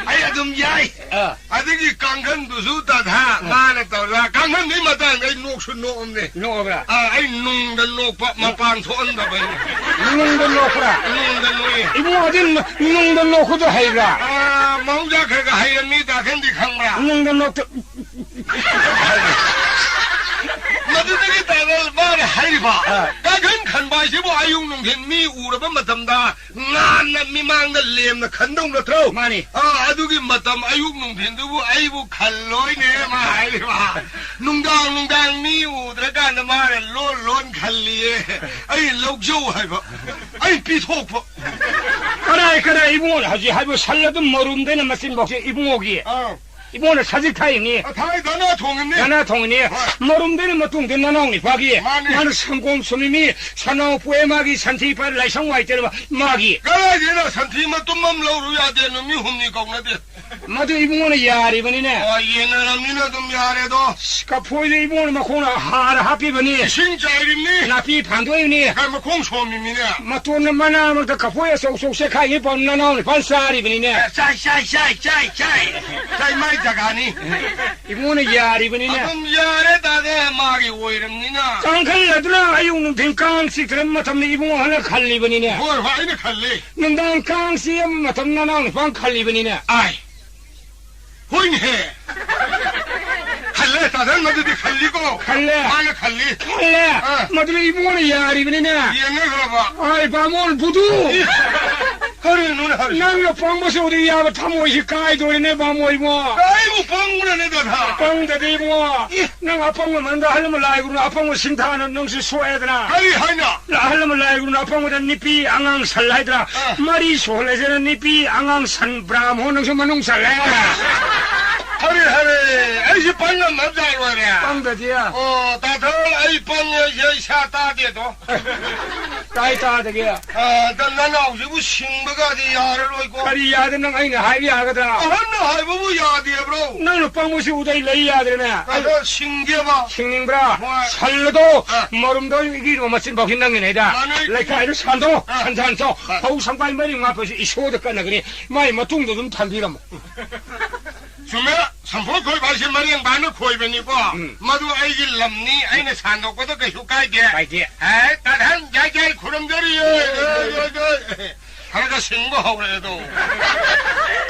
ꯑꯩ ꯑꯗꯨꯝ ꯌꯥꯏ꯫ ꯑꯥ꯫ ꯑꯗꯒꯤ ꯀꯥꯡꯈꯟꯗꯨꯁꯨ ꯇꯥꯊꯥ ꯃꯥꯅ ꯇꯧꯔ, ꯀꯥꯡꯈꯟꯗꯨꯒꯤ ꯃꯇꯥꯡꯗ ꯑꯩ ꯅꯣꯛꯁꯨ ꯅꯣꯛꯑꯝꯅꯦ꯫ ꯅꯣꯛꯑꯕ꯭ꯔꯥ? ꯑꯥ, ꯑꯩ ꯅꯨꯡꯗ ꯅꯣꯛꯄ, ꯃꯄꯥꯟ ꯊꯣꯛꯍꯟꯗꯕ ꯑꯩꯅ꯫ ꯅꯨꯡꯗ ꯅꯣꯛꯄ꯭ꯔꯥ? ꯅꯨꯡꯗ ꯅꯣꯛꯑꯦ꯫ ꯏꯕꯨꯡꯉꯣ, ꯑꯗꯨ ꯅꯨꯡꯗ ꯅꯣꯛꯄꯗꯣ ꯍꯩꯕ꯭ꯔꯥ? ꯑꯥ, ꯃꯍꯧꯁꯥ ꯈꯔ ꯈꯔ ꯍꯩꯔꯝꯃꯤ, ꯀꯥꯡꯈꯟꯗꯤ ꯈꯪꯕ꯭ꯔꯥ? ꯅꯨꯡꯗ ꯅꯣꯛꯇ- ꯃꯗꯨꯗꯒꯤ ꯇꯥꯏꯅ ꯃꯥꯅ ꯍꯥꯏꯔꯤꯕ, ꯑꯥ꯫ ꯀꯥꯡꯈꯟ ꯈꯟꯕ ꯍꯥꯏꯁꯤꯕꯨ ꯑꯌꯨꯛ ꯅꯨꯡꯊꯤꯟ ꯃꯤ ꯎꯔꯕ ꯃꯇꯝꯗ ꯉꯥꯟꯅ ꯃꯤꯃꯥꯡꯗ ꯂꯦꯝꯅ ꯈꯟꯗꯧ ꯅꯠꯇ꯭ꯔꯣ? ꯃꯥꯅꯤ꯫ ꯑꯥ, ꯑꯗꯨꯒꯤ ꯃꯇꯝ ꯑꯌꯨꯛ ꯅꯨꯡꯊꯤꯟꯗꯨꯕꯨ ꯑꯩꯕꯨ ꯈꯜꯂꯣꯏꯅꯦ ꯃꯥ ꯍꯥꯏꯔꯤꯕ꯫ ꯅꯨꯡꯗꯥꯡ ꯅꯨꯡꯗꯥꯡ ꯃꯤ ꯎꯗ꯭ꯔꯀꯥꯟꯗ ꯃꯥꯅ ꯂꯣꯟ ꯂꯣꯟ ꯈꯜꯂꯤꯌꯦ꯫ ꯑꯩ ꯂꯧꯖꯧ ꯍꯥꯏꯕ, ꯑꯩ ꯄꯤꯊꯣꯛꯄ꯫ ꯀꯗꯥꯏ, ꯀꯗꯥꯏ, ꯏꯕꯨꯡꯉꯣꯅ ꯍꯧꯖꯤꯛ ꯍꯥꯏꯕ ꯁꯜ ꯑꯗꯨꯝ ꯃꯔꯨꯝꯗꯩꯅ ꯃꯆꯤꯟꯐꯥꯎꯁꯦ ꯏꯕꯨꯡꯉꯣꯒꯤ꯫ ꯑꯥ꯫ ꯏꯕꯣꯅ ꯁꯖꯤꯛ ꯊꯥꯛꯏꯅꯤ꯫ ꯑ, ꯊꯥꯏ ꯙꯅꯥ ꯊꯣꯡꯉꯤꯅꯤ꯫ ꯙꯅꯥ ꯊꯣꯡꯉꯤꯅꯤ꯫ ꯍꯣꯏ꯫ ꯃꯔꯨꯝꯗꯩꯅ ꯃꯇꯨꯡꯗꯤ ꯅꯅꯥꯎ ꯅꯤꯄꯥꯒꯤ꯫ ꯃꯥꯅꯤ꯫ ꯃꯥꯅ ꯁꯪꯒꯣꯝ ꯁꯨꯝꯃꯤꯃꯤ, ꯁꯅꯥꯎ ꯄꯣꯛꯑꯦ ꯃꯥꯒꯤ, ꯁꯟꯊꯤ ꯄꯥꯏꯔ ꯂꯥꯏꯁꯪ ꯋꯥꯏ ꯇꯩꯔꯕ ꯃꯥꯒꯤ꯫ ꯀꯗꯥꯏꯗꯩꯅꯣ ꯁꯟꯊꯤ ꯃꯇꯨꯝ ꯑꯃ ꯂꯧꯔꯨ ꯌꯥꯗꯦ, ꯅꯨꯃꯤꯠ ꯍꯨꯝꯅꯤ ꯀꯧꯅꯗꯦ꯫ ꯃꯗꯨ ꯏꯕꯨꯡꯉꯣꯅ ꯌꯥꯔꯤꯕꯅꯤꯅꯦ꯫ ꯑꯣ, ꯌꯦꯟꯅꯔꯝꯅꯤꯅ ꯑꯗꯨꯝ ꯌꯥꯔꯦꯗꯣ꯫ ꯀꯐꯣꯏꯗ ꯏꯕꯨꯡꯉꯣꯅ ꯃꯈꯣꯡꯅ ꯍꯥꯔ ꯍꯥꯞꯄꯤꯕꯅꯤ꯫ ꯏꯁꯤꯡ ꯆꯥꯏꯔꯤꯕꯅꯤ꯫ ꯅꯥꯄꯤ ꯐꯥꯟꯗꯣꯛꯏꯕꯅꯤ꯫ ꯀꯥꯏ ꯃꯈꯣꯡ ꯁꯣꯝꯃꯤꯃꯤꯅꯦ꯫ ꯃꯇꯣꯟꯅ ꯃꯅꯥ ꯃꯔꯛꯇ ꯀꯐꯣꯏ ꯑꯆꯧ ꯑꯆꯧ ꯆꯦꯈꯥꯏꯉꯩ ꯄꯥꯎ ꯅꯅꯥꯎ ꯅꯤꯄꯥꯅ ꯆꯥꯔꯤꯕꯅꯤꯅꯦ꯫ ꯑꯦ, ꯆꯥꯏ, ꯆꯥꯏ, ꯆꯥꯏ, ꯆꯥꯏ, ꯆꯥꯏ꯫ ꯆꯥꯏ ꯃꯥꯏ ꯖꯒꯥꯅꯤ꯫ ꯏꯕꯨꯡꯉꯣꯅ ꯌꯥꯔꯤꯕꯅꯤꯅꯦ꯫ ꯑꯗꯨꯝ ꯌꯥꯔꯦ ꯇꯥꯗꯦ, ꯃꯥꯒꯤ ꯑꯣꯏꯔꯝꯅꯤꯅ꯫ ꯀꯥꯡꯈꯜ ꯑꯗꯨꯅ ꯑꯌꯨꯛ ꯅꯨꯡꯊꯤꯟ ꯀꯥꯡ ꯆꯤꯛꯇꯅꯕ ꯃꯇꯝꯗ ꯏꯕꯨꯡꯉꯣ ꯍꯜꯂ ꯈꯜꯂꯤꯕꯅꯤꯅꯦ꯫ ꯍꯣꯏ, ꯍꯣꯏ, ꯑꯩꯅ ꯈꯜꯂꯤ꯫ ꯅꯨꯡꯗꯥꯡ ꯀꯥꯡ ꯆꯤꯛꯑꯕ ꯃꯇꯝꯗ ꯅꯅꯥꯎ ꯅꯤꯄꯥꯅ ꯈꯜꯂꯤꯕꯅꯤꯅꯦ꯫ ꯑꯥꯏ꯫ ꯍꯣꯏꯅꯦꯍꯦ꯫ ꯈꯜꯂꯦ, ꯇꯥꯗꯟ ꯃꯗꯨꯗꯤ ꯈꯜꯂꯤꯀꯣ꯫ ꯈꯜꯂꯦ꯫ ꯃꯥꯅ ꯈꯜꯂꯤ꯫ ꯈꯜꯂꯦ꯫ ꯑꯥ꯫ ꯃꯗꯨꯅ ꯏꯕꯨꯡꯉꯣꯅ ꯌꯥꯔꯤꯕꯅꯤꯅꯦ꯫ ꯌꯦꯡꯅꯈ꯭ꯔꯕ? ꯑꯥꯏ, ꯕꯥꯃꯣꯟ ꯕꯨꯙꯨ꯫ ꯏ, ꯀꯔꯤꯅꯣꯅꯦ ꯍꯥꯏꯔꯤꯁꯦ? ꯅꯪꯅ ꯄꯪꯕꯁꯨ ꯎꯗꯤ ꯌꯥꯕ ꯊꯃꯣꯏꯁꯤ ꯀꯥꯏꯗꯣꯔꯤꯅꯦ, ꯕꯥꯃꯣꯟ ꯏꯕꯨꯡꯉꯣ꯫ ꯑꯩꯕꯨ ꯄꯪꯕ꯭ꯔꯅꯦ, ꯗꯥꯗꯥ? ꯄꯪꯗꯗꯤ ꯏꯕꯨꯡꯉꯣ꯫ ꯏ꯫ ꯅꯪ ꯑꯄꯪꯕ ꯃꯔꯝꯗ ꯑꯍꯜ ꯑꯃ ꯂꯥꯏꯒꯨꯔꯨꯅ ꯑꯄꯪꯕ ꯁꯤꯡꯊꯥꯅ ꯅꯪꯁꯨ ꯁꯣꯛꯑꯦꯗꯅ꯫ ꯀꯔꯤ ꯍꯥꯏꯅ? ꯑꯍꯜ ꯑꯃ ꯂꯥꯏꯒꯨꯔꯨꯅ ꯑꯄꯪꯕꯗ ꯅꯨꯄꯤ ꯑꯉꯥꯡ ꯁꯜ ꯍꯥꯏꯗ꯭ꯔꯥ? ꯑꯥ꯫ ꯃꯔꯤ ꯁꯨꯍꯜꯂꯁꯤꯅ ꯅꯨꯄꯤ ꯑꯉꯥꯡ ꯁꯟ ꯕ꯭ꯔꯥꯍꯃꯣꯟ ꯅꯪꯁꯨ ꯃꯅꯨꯡ ꯆꯜꯂꯦ꯫ ꯍꯔꯦ, ꯍꯔꯦ, ꯑꯩꯁꯦ ꯄꯪ ꯉꯝꯃꯕ ꯖꯥꯠ ꯑꯣꯏꯔꯦ꯫ ꯄꯪꯗꯗꯤ꯫ ꯑꯣ, ꯇꯥ ꯊꯧꯔꯣꯜ, ꯑꯩ ꯄꯪꯉꯦ, ꯑꯩꯁꯦ ꯏꯁꯥ ꯇꯥꯗꯦꯗꯣ꯫ ꯀꯥꯏ ꯇꯥꯗꯒꯦ? ꯑ, ꯅ-, ꯅꯅꯥꯎꯁꯤꯕꯨ ꯁꯤꯡꯕꯒꯗꯤ ꯌꯥꯔꯔꯣꯏꯀꯣ꯫ ꯀꯔꯤ ꯌꯥꯗꯦ? ꯅꯪ ꯑꯩꯅ ꯍꯥꯏꯕ ꯌꯥꯒꯗ꯭ꯔꯥ? ꯑꯍꯟꯅ ꯍꯥꯏꯕꯕꯨ ꯌꯥꯗꯦꯕ꯭ꯔꯣ? ꯅꯪꯅ ꯄꯪꯕꯁꯤ ꯎꯗꯩ ꯂꯩ ꯌꯥꯗ꯭ꯔꯦꯅꯦ꯫ ꯑꯗꯣ ꯁꯤꯡꯒꯦꯕ꯫ ꯁꯤꯡꯅꯤꯡꯕ꯭ꯔꯥ? ꯍꯣꯏ꯫ ꯁꯜ ꯑꯗꯣ ꯑ꯫ ꯃꯔꯨꯝꯗꯣ ꯏꯒꯤꯗꯣ ꯃꯆꯤꯟ ꯐꯥꯎꯁꯤ ꯅꯪꯒꯤꯅꯦꯗ꯫ ꯃꯥꯅꯦ꯫ ꯂꯩꯀꯥꯏꯗ ꯁꯥꯟꯗꯣ, ꯑ꯫ ꯁꯟ ꯁꯥꯟꯁꯣ꯫ ꯑ꯫ ꯐꯧ ꯁꯪꯕꯥꯏ ꯃꯔꯤ ꯃꯉꯥ ꯄꯩꯁꯤ ꯏꯁꯣꯗ ꯀꯠꯅꯒꯅꯤ꯫ ꯃꯥꯏ ꯃꯇꯨꯡꯗ ꯑꯗꯨꯝ ꯊꯝꯕꯤꯔꯝꯃꯣ꯫ ꯆꯨꯝꯃꯦ, ꯁꯝꯐꯣꯏ ꯈꯣꯏꯕ ꯍꯥꯏꯁꯦ ꯃꯔꯦꯡꯕꯥꯅ ꯈꯣꯏꯕꯅꯤꯀꯣ꯫ ꯎꯝ꯫ ꯃꯗꯨ ꯑꯩꯒꯤ ꯂꯝꯅꯤ, ꯑꯩꯅ ꯁꯥꯟꯗꯣꯛꯄꯗ ꯀꯩꯁꯨ ꯀꯥꯏꯗꯦ꯫ ꯀꯥꯏꯗꯦ꯫ ꯑꯦ, ꯇꯥꯊꯟ ꯌꯥꯏ ꯌꯥꯏ ꯈꯨꯔꯨꯝꯖꯔꯤꯌꯦ꯫ ꯑꯦ, ꯑꯦ, ꯑꯦ, ꯑꯦ꯫ ꯈꯔꯒ ꯁꯤꯡꯕ ꯍꯧꯔꯛꯑꯦꯗꯣ꯫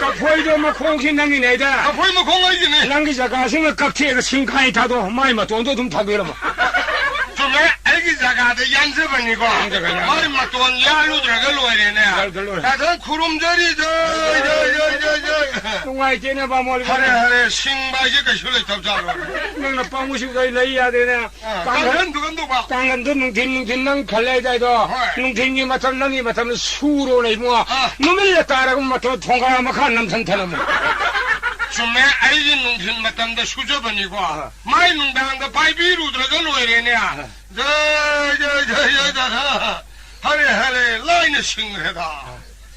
ꯀꯐꯣꯏꯗꯣ ꯃꯈꯣꯡꯁꯤ ꯅꯪꯒꯤꯅꯦ ꯍꯥꯏꯗ꯫ ꯀꯐꯣꯏ ꯃꯈꯣꯡ ꯑꯩꯒꯤꯅꯦ꯫ ꯅꯪꯒꯤ ꯖꯒꯥꯁꯤꯃ ꯀꯛꯊꯦꯛꯑꯒ ꯁꯤꯡ ꯈꯥꯏ ꯊꯥꯗꯣꯛꯑꯣ, ꯃꯥꯏ ꯃꯇꯣꯟꯗꯣ ꯑꯗꯨꯝ ꯊꯝꯕꯤꯔꯝꯃꯣ꯫ ꯆꯨꯝꯃꯦ, ꯑꯩꯒꯤ ꯖꯒꯥꯗ ꯌꯥꯟꯖꯕꯅꯤꯀꯣ꯫ ꯌꯥꯟꯖꯕꯅꯤ꯫ ꯃꯥꯏ ꯃꯇꯣꯟ ꯌꯥꯜꯂꯨꯗ꯭ꯔꯒ ꯂꯣꯏꯔꯦꯅꯦ꯫ ꯌꯥꯜꯂꯨꯗ꯭ꯔ ꯂꯣꯏꯔꯦ꯫ ꯇꯥꯊꯟ ꯈꯨꯔꯨꯝꯖꯔꯤ, ꯖꯣꯏ, ꯖꯣꯏ, ꯖꯣꯏ, ꯖꯣꯏ, ꯖꯣꯏ꯫ ꯅꯨꯡꯉꯥꯏꯇꯦꯅꯦ, ꯕꯥꯃꯣꯟ ꯏꯕꯥꯅꯤ꯫ ꯍꯔꯦ, ꯍꯔꯦ, ꯁꯤꯡꯕ ꯍꯥꯏꯁꯦ ꯀꯩꯁꯨ ꯂꯩꯇꯕ ꯖꯥꯠꯂꯣ? ꯅꯪꯅ ꯄꯪꯕꯁꯤꯗ ꯑꯩ ꯂꯩ ꯌꯥꯗꯦꯅꯦ꯫ ꯑꯥ, ꯀꯥꯡꯈꯟ-, ꯀꯥꯡꯈꯟꯗꯨ ꯀꯝꯗꯧꯕ? ꯀꯥꯡꯈꯟꯗꯨ ꯅꯨꯡꯊꯤꯟ, ꯅꯨꯡꯊꯤꯟ ꯅꯪ ꯈꯜꯂꯦ ꯍꯥꯏꯗꯥꯏꯗꯣ? ꯍꯣꯏ꯫ ꯅꯨꯡꯊꯤꯟꯒꯤ ꯃꯇꯝ, ꯅꯪꯒꯤ ꯃꯇꯝꯗ ꯁꯨꯔꯣꯅꯦ ꯏꯕꯨꯡꯉꯣ꯫ ꯑꯥ꯫ ꯅꯨꯃꯤꯠ ꯇꯥꯔꯒ ꯃꯇꯝ ꯊꯣꯡꯒꯥ ꯃꯈꯥ ꯅꯝꯊꯟ ꯊꯅꯝꯃꯨ꯫ ꯆꯨꯝꯃꯦ, ꯑꯩꯒꯤ ꯅꯨꯡꯊꯤꯟ ꯃꯇꯝꯗ ꯁꯨꯖꯕꯅꯤꯀꯣ꯫ ꯑꯥ꯫ ꯃꯥꯏ ꯅꯨꯡꯗꯥꯡꯗ ꯄꯥꯏꯕꯤꯔꯨꯗ꯭ꯔꯒ ꯂꯣꯏꯔꯦꯅꯦ꯫ ꯑꯥ꯫ ꯖꯩ, ꯖꯩ, ꯖꯩ, ꯖꯩ, ꯗꯥꯗꯥ꯫ ꯍꯔꯦ, ꯍꯔꯦ, ꯂꯥꯏꯅ ꯁꯤꯡꯈ꯭ꯔꯦꯗ꯫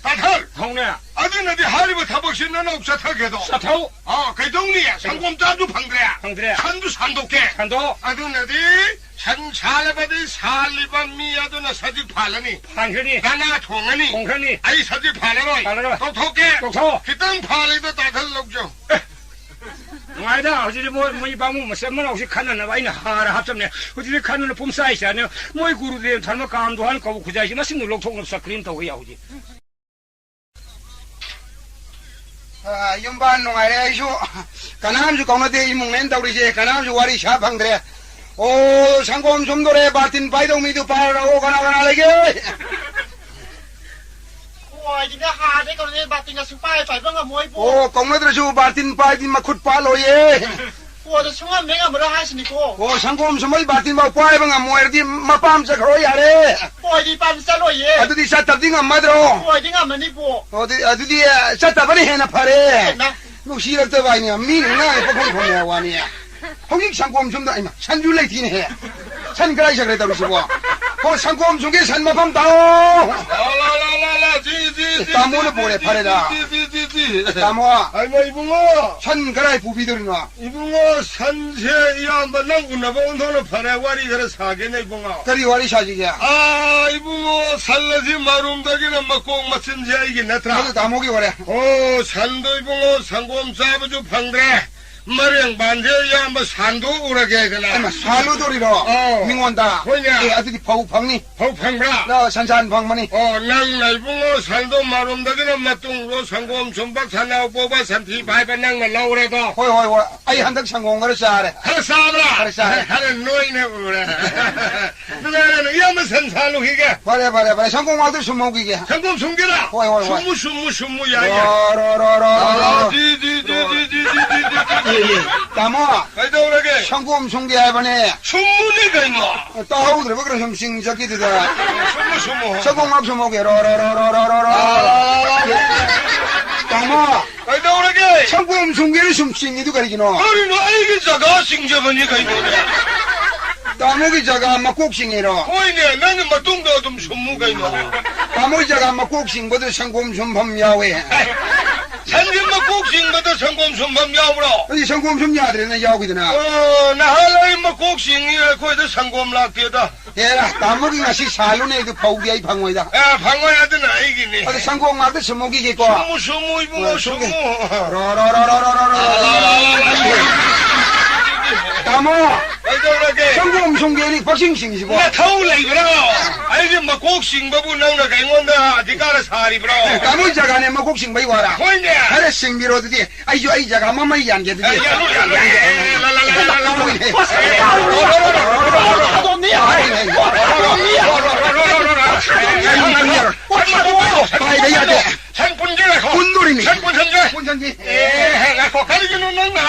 ꯇꯥꯊꯜ꯫ ꯍꯧꯅꯦ꯫ ꯑꯗꯨꯅꯗꯤ ꯍꯥꯏꯔꯤꯕ ꯊꯕꯛꯁꯤ ꯅꯅꯧ ꯆꯠꯊꯒꯦꯗꯣ꯫ ꯆꯠꯊꯧ꯫ ꯑꯥ, ꯀꯩꯗꯧꯅꯤ? ꯁꯪꯒꯣꯝ ꯆꯥꯁꯨ ꯐꯪꯗ꯭ꯔꯦ꯫ ꯐꯪꯗ꯭ꯔꯦ꯫ ꯁꯟꯁꯨ ꯁꯥꯟꯗꯣꯛꯀꯦ꯫ ꯁꯟꯗꯣꯛ꯫ ꯑꯗꯨꯅꯗꯤ ꯁꯟ ꯁꯥꯜꯂꯕꯗꯤ ꯁꯥꯜꯂꯤꯕ ꯃꯤ ꯑꯗꯨꯅ ꯁꯖꯤꯛ ꯐꯥꯜꯂꯅꯤ꯫ ꯐꯥꯟꯈ꯭ꯔꯅꯤ꯫ ꯉꯥ ꯊꯣꯡꯉꯅꯤ꯫ ꯊꯣꯡꯈ꯭ꯔꯅꯤ꯫ ꯑꯩ ꯁꯖꯤꯛ ꯐꯥꯜꯂꯔꯣꯏ꯫ ꯐꯥꯜꯂꯔꯣꯏ꯫ ꯇꯣꯛꯊꯣꯛꯀꯦ꯫ ꯇꯣꯛꯊꯣꯛꯑꯣ꯫ ꯈꯤꯇꯪ ꯐꯥꯜꯂꯤꯗꯣ ꯇꯥꯊꯜ ꯂꯧꯖꯧ꯫ ꯑꯦ, ꯅꯨꯡꯉꯥꯏꯗ, ꯍꯧꯖꯤꯛꯇꯤ ꯃꯣꯏ, ꯃꯣꯏ ꯏꯄꯥꯃꯨ ꯃꯆꯤꯟ ꯃꯅꯥꯎꯁꯤ ꯈꯟꯅꯅꯕ ꯑꯩꯅ ꯍꯥꯔ ꯍꯥꯞꯆꯕꯅꯦ꯫ ꯍꯧꯖꯤꯛꯇꯤ ꯈꯟꯅꯅ ꯄꯨꯝꯆꯥꯏ ꯆꯥꯏꯅꯦ꯫ ꯃꯣꯏ ꯒꯨꯔꯨꯗꯦꯕ ꯙꯔꯃ ꯀꯥꯝꯗꯣ ꯍꯥꯟꯅ ꯀꯧꯕ ꯈꯨꯖꯥꯏꯁꯤ ꯃꯁꯤꯡꯗꯨ ꯂꯧꯊꯣꯛꯅꯕ ꯆꯀ꯭ꯔꯤ ꯑꯃ ꯇꯧꯕ ꯌꯥꯎ ꯍꯧꯖꯤꯛ꯫ ꯑ, ꯌꯨꯝꯕꯥꯟ ꯅꯨꯡꯉꯥꯏꯔꯦ ꯑꯩꯁꯨ꯫ ꯀꯅꯥꯝꯁꯨ ꯀꯧꯅꯗꯦ ꯏꯃꯨꯡꯅꯦꯅ ꯇꯧꯔꯤꯁꯦ꯫ ꯀꯅꯥꯝꯁꯨ ꯋꯥꯔꯤ ꯁꯥ ꯐꯪꯗ꯭ꯔꯦ꯫ ꯑꯣ, ꯁꯪꯒꯣꯝ ꯁꯨꯝꯗꯣꯔꯦ, ꯕꯥꯔꯇꯤꯟ ꯄꯥꯏꯗꯧ ꯃꯤꯗꯨ ꯄꯥꯏꯔꯛꯑꯣ꯫ ꯀꯅꯥ ꯀꯅꯥ ꯂꯩꯒꯦ? ꯈꯣꯏꯗꯤꯅꯦ ꯍꯥꯟꯅꯗꯩ ꯀꯧꯅꯗꯦ, ꯕꯥꯔꯇꯤꯟꯒ ꯁꯨꯡꯄꯥꯏ ꯄꯥꯏꯕ ꯉꯝꯃꯣꯏꯕꯣ꯫ ꯑꯣ, ꯀꯧꯅꯗ꯭ꯔꯁꯨ ꯕꯥꯔꯇꯤꯟ ꯄꯥꯏꯗꯤ ꯃꯈꯨꯠ ꯄꯥꯜꯂꯣꯏꯌꯦ꯫ ꯀꯣꯟꯅ ꯁꯨꯡꯉꯝ ꯍꯦꯛ ꯉꯝꯃꯔꯣꯏ ꯍꯥꯏꯁꯤꯅꯤꯀꯣ꯫ ꯑꯣ, ꯁꯪꯒꯣꯝ ꯁꯨꯝꯕꯩ ꯕꯥꯔꯇꯤꯟꯐꯥꯎ ꯄꯥꯏꯕ ꯉꯝꯃꯣꯏꯔꯗꯤ ꯃꯄꯥꯝ ꯆꯠꯈ꯭ꯔꯣ ꯌꯥꯔꯦ꯫ ꯀꯣꯏꯗꯤ ꯄꯥꯏꯕ ꯆꯠꯂꯣꯏꯌꯦ꯫ ꯑꯗꯨꯗꯤ ꯆꯠꯇꯕꯗꯤ ꯉꯝꯃꯗ꯭ꯔꯣ? ꯀꯣꯏꯗꯤ ꯉꯝꯃꯅꯤꯕꯣ꯫ ꯑꯣ, ꯑꯗꯨ-, ꯑꯗꯨꯗꯤ, ꯑ, ꯆꯠꯇꯕꯅ ꯍꯦꯟꯅ ꯐꯔꯦ꯫ ꯍꯩꯃꯥ꯫ ꯅꯨꯡꯁꯤꯔꯛꯇꯕ ꯍꯥꯏꯅꯦ꯫ ꯃꯤꯅ ꯉꯥꯡꯉꯦ ꯄꯪꯈꯨꯝ ꯈꯨꯝꯃꯦ ꯋꯥꯅꯤ꯫ ꯍꯧꯖꯤꯛ ꯁꯪꯒꯣꯝ ꯁꯨꯝꯗ, ꯍꯩꯃꯥ, ꯁꯟꯁꯨ ꯂꯩꯇꯦꯅꯦꯍꯦ꯫ ꯁꯟ ꯀꯗꯥꯏ ꯆꯠꯈ꯭ꯔꯦ ꯇꯧꯔꯤꯁꯤꯕꯣ? ꯍꯣ, ꯁꯪꯒꯣꯝ ꯁꯨꯝꯒꯤ ꯁꯟ ꯃꯐꯝ ꯇꯥꯛꯑꯣ꯫ ꯂꯥ, ꯂꯥ, ꯂꯥ, ꯂꯥ, ꯂꯥ, ꯖꯤ, ꯖꯤ, ꯖꯤ, ꯇꯥꯃꯣꯅ ꯖꯤ, ꯄꯨꯔꯦ, ꯖꯤ, ꯐꯔꯦꯗ꯫ G, G, G, G. ꯇꯥꯃꯣ꯫ ꯍꯥꯏꯃ, ꯏꯕꯨꯡꯉꯣ꯫ ꯁꯟ ꯀꯗꯥꯏ ꯄꯨꯕꯤꯗꯣꯔꯤꯅꯣ? ꯏꯕꯨꯡꯉꯣ, ꯁꯟꯁꯦ ꯏꯌꯥꯝꯕ ꯅꯪ ꯎꯅꯕ ꯑꯣꯟꯊꯣꯛꯅ ꯐꯔꯦ꯫ ꯋꯥꯔꯤ ꯈꯔ ꯁꯥꯒꯦꯅꯦ, ꯏꯕꯨꯡꯉꯣ꯫ ꯀꯔꯤ ꯋꯥꯔꯤ ꯁꯥꯁꯤꯒꯦ? ꯑꯥ, ꯏꯕꯨꯡꯉꯣ, ꯁꯟ ꯑꯁꯤ ꯃꯔꯨꯝꯗꯒꯤꯅ ꯃꯀꯣꯛ ꯃꯆꯤꯟꯁꯦ ꯑꯩꯒꯤ ꯅꯠꯇ꯭ꯔꯥ? ꯑꯗꯨ ꯇꯥꯃꯣꯒꯤ ꯋꯥꯔꯤ꯫ ꯑꯣ, ꯁꯟꯗꯣ ꯏꯕꯨꯡꯉꯣ, ꯁꯪꯒꯣꯝ ꯆꯥꯕꯁꯨ ꯐꯪꯗ꯭ꯔꯦ꯫ ꯃꯔꯦꯡꯕꯥꯟꯁꯦ ꯏꯌꯥꯝꯕ ꯁꯥꯟꯗꯣꯛꯎꯔꯒꯦꯗꯅ꯫ ꯑꯩꯃ, ꯁꯥꯜꯂꯨꯗꯣꯔꯤꯔꯣ? ꯑꯧ꯫ ꯃꯤꯉꯣꯟꯗ? ꯍꯣꯏꯅꯦ꯫ ꯑꯦ, ꯑꯗꯨꯗꯤ ꯐꯧ ꯐꯪꯅꯤ꯫ ꯐꯧ ꯐꯪꯕ꯭ꯔꯥ? ꯂꯥ, ꯁꯟꯁꯥꯟ ꯐꯪꯕꯅꯤ꯫ ꯑꯣ, ꯅꯪꯅ ꯏꯕꯨꯡꯉꯣ ꯁꯟꯗꯣ ꯃꯔꯨꯝꯗꯒꯤꯅ ꯃꯇꯨꯡꯗꯣ ꯁꯪꯒꯣꯝ ꯁꯨꯝꯕ, ꯁꯟꯅꯥꯎ ꯄꯧꯕ, ꯁꯟꯊꯤ ꯐꯥꯏꯕ ꯅꯪꯅ ꯂꯧꯔꯦꯗꯣ꯫ ꯍꯣꯏ, ꯍꯣꯏ, ꯍꯣꯏ꯫ ꯑꯩ ꯍꯟꯗꯛ ꯁꯪꯒꯣꯝ ꯈꯔ ꯆꯥꯔꯦ꯫ ꯈꯔ ꯆꯥꯕ꯭ꯔꯥ? ꯈꯔ ꯆꯥꯔꯦ꯫ ꯈꯔ ꯅꯣꯏꯅ ꯎꯔꯦ꯫ ꯅꯨꯡꯉꯥꯏꯔꯦ, ꯏꯌꯥꯝꯕ ꯁꯟ ꯁꯥꯜꯂꯨꯈꯤꯒꯦ꯫ ꯐꯔꯦ, ꯐꯔꯦ, ꯐꯔꯦ꯫ ꯁꯪꯒꯣꯝ ꯉꯥꯛꯇ ꯁꯨꯝꯍꯧꯈꯤꯒꯦ꯫ ꯁꯪꯒꯣꯝ ꯁꯨꯝꯒꯦꯔꯥ? ꯍꯣꯏ, ꯍꯣꯏ, ꯍꯣꯏ꯫ ꯁꯨꯝꯃꯨ, ꯁꯨꯝꯃꯨ, ꯁꯨꯝꯃꯨ, ꯌꯥꯏ, ꯌꯥꯏ꯫ ꯔꯣ, ꯔꯣ, ꯔꯣ, ꯔꯣ, ꯔꯣ, ꯔꯣ꯫ G, G, G. ꯇꯥꯃꯣ꯫ ꯀꯩꯗꯧꯔꯒꯦ? ꯁꯪꯒꯣꯝ ꯁꯨꯝꯒꯦ ꯍꯥꯏꯕꯅꯦ꯫ ꯁꯨꯝꯃꯨꯅꯤ ꯀꯩꯅꯣ꯫ ꯇꯥꯍꯧꯗ꯭ꯔꯕ ꯈꯔ ꯁꯨꯝ ꯆꯤꯡ ꯆꯠꯈꯤꯗꯨꯗ꯫ ꯁꯨꯝꯃꯨ, ꯁꯨꯝꯃꯨ꯫ ꯁꯪꯒꯣꯝ ꯉꯥꯛ ꯁꯨꯝꯍꯧꯒꯦ꯫ ꯔꯣ, ꯔꯣ, ꯔꯣ꯫ ꯇꯥꯃꯣ꯫ ꯀꯩꯗꯧꯔꯒꯦ? ꯁꯪꯒꯣꯝ ꯁꯨꯝꯒꯦꯅ ꯁꯨꯝ ꯆꯤꯡꯉꯤꯗꯨ ꯀꯔꯤꯒꯤꯅꯣ? ꯀꯔꯤꯅꯣ? ꯑꯩꯒꯤ ꯖꯒꯥ ꯆꯤꯡꯖꯕꯅꯤ ꯀꯩꯅꯣꯅꯦ꯫ ꯇꯥꯃꯣꯒꯤ ꯖꯒꯥ ꯃꯀꯣꯛ ꯆꯤꯡꯉꯤꯔꯣ? ꯍꯣꯏꯅꯦ, ꯅꯪꯒꯤ ꯃꯇꯨꯡꯗ ꯑꯗꯨꯝ ꯁꯨꯝꯃꯨ ꯀꯩꯅꯣ꯫ ꯇꯥꯃꯣꯒꯤ ꯖꯒꯥ ꯃꯀꯣꯛ ꯆꯤꯡꯕꯗꯨ ꯁꯪꯒꯣꯝ ꯁꯨꯝꯐꯝ ꯌꯥꯎꯋꯦ꯫ ꯁꯟꯒꯤ ꯃꯀꯣꯛ ꯆꯤꯡꯕꯗ ꯁꯪꯒꯣꯝ ꯁꯨꯝꯐꯝ ꯌꯥꯎꯕ꯭ꯔꯣ? ꯑꯗꯨꯗꯤ ꯁꯪꯒꯣꯝ ꯁꯨꯝ ꯌꯥꯗ꯭ꯔꯦꯅ ꯌꯥꯎꯈꯤꯗꯅ꯫ ꯑꯣ, ꯅꯍꯥꯟ ꯑꯩ ꯃꯀꯣꯛ ꯆꯤꯡꯉꯤ, ꯑꯩꯈꯣꯏꯗ ꯁꯪꯒꯣꯝ ꯂꯥꯛꯇꯦꯗ꯫ ꯑꯦꯔꯥ, ꯇꯥꯃꯣꯒꯤ ꯉꯁꯤ ꯁꯥꯜꯂꯨꯅꯦ, ꯑꯗꯨ ꯐꯧꯗꯤ ꯑꯩ ꯐꯪꯉꯣꯏꯗ꯫ ꯑꯦ, ꯐꯪꯉꯣꯏ, ꯑꯗꯨꯅ ꯑꯩꯒꯤꯅꯤ꯫ ꯑꯗꯨ ꯁꯪꯒꯣꯝ ꯉꯥꯛꯇ ꯁꯨꯝꯃꯨꯈꯤꯒꯦꯀꯣ꯫ ꯁꯨꯝꯃꯨ, ꯁꯨꯝꯃꯨ, ꯏꯕꯨꯡꯉꯣ, ꯑꯣ, ꯁꯨꯝꯒꯦ꯫ ꯁꯨꯝꯃꯨ꯫ ꯔꯣ, ꯔꯣ, ꯔꯣ꯫ ꯇꯥꯃꯣ, ꯀꯩꯗꯧꯔꯒꯦ? ꯁꯪꯒꯣꯝ ꯁꯨꯝꯒꯦꯅꯤ ꯄꯛꯆꯤꯡ ꯆꯤꯡꯁꯤꯕꯣ꯫ ꯅꯊꯧ ꯂꯩꯕ꯭ꯔꯣ? ꯑꯩꯒꯤ ꯃꯀꯣꯛ ꯆꯤꯡꯕꯕꯨ ꯅꯪꯅ ꯑꯩꯉꯣꯟꯗ ꯑꯙꯤꯀꯥꯔ ꯁꯥꯔꯤꯕ꯭ꯔꯣ? ꯇꯥꯃꯣ ꯖꯒꯥꯅꯦ ꯃꯀꯣꯛ ꯆꯤꯡꯕꯩ ꯋꯥꯔꯥ? ꯍꯣꯏꯅꯦ꯫ ꯈꯔ ꯆꯤꯡꯕꯤꯔꯣ ꯑꯗꯨꯗꯤ꯫ ꯑꯩꯁꯨ ꯑꯩ ꯖꯒꯥ ꯃꯃꯩ ꯌꯥꯟꯒꯦ ꯑꯗꯨꯗꯤ꯫ ꯑꯦ, ꯌꯥꯜꯂꯨ, ꯌꯥꯜꯂꯨ꯫ ꯑꯦ, ꯑꯦ, ꯑꯦ, ꯂꯥ, ꯂꯥ, ꯂꯥ, ꯂꯥ, ꯂꯥ, ꯂꯥ꯫ ꯍꯣꯏꯅꯦ꯫ ꯑꯗꯣꯝꯅꯤ ꯍꯥꯏ꯫ ꯑꯗꯣꯝꯅꯤ ꯍꯥꯏ꯫ ꯄꯥꯏꯕ ꯌꯥꯗꯦ꯫ ꯁꯟ ꯄꯨꯟꯒꯦ ꯉꯥꯏꯈꯣ꯫ ꯄꯨꯟꯗꯣꯔꯤꯅꯤ꯫ ꯁꯟ ꯄꯨꯟꯁꯟꯒꯦ꯫ ꯄꯨꯟꯁꯟꯁꯤ꯫ ꯑꯦ, ꯉꯥꯏꯈꯣ, ꯀꯔꯤꯒꯤꯅꯣ ꯅꯪꯅ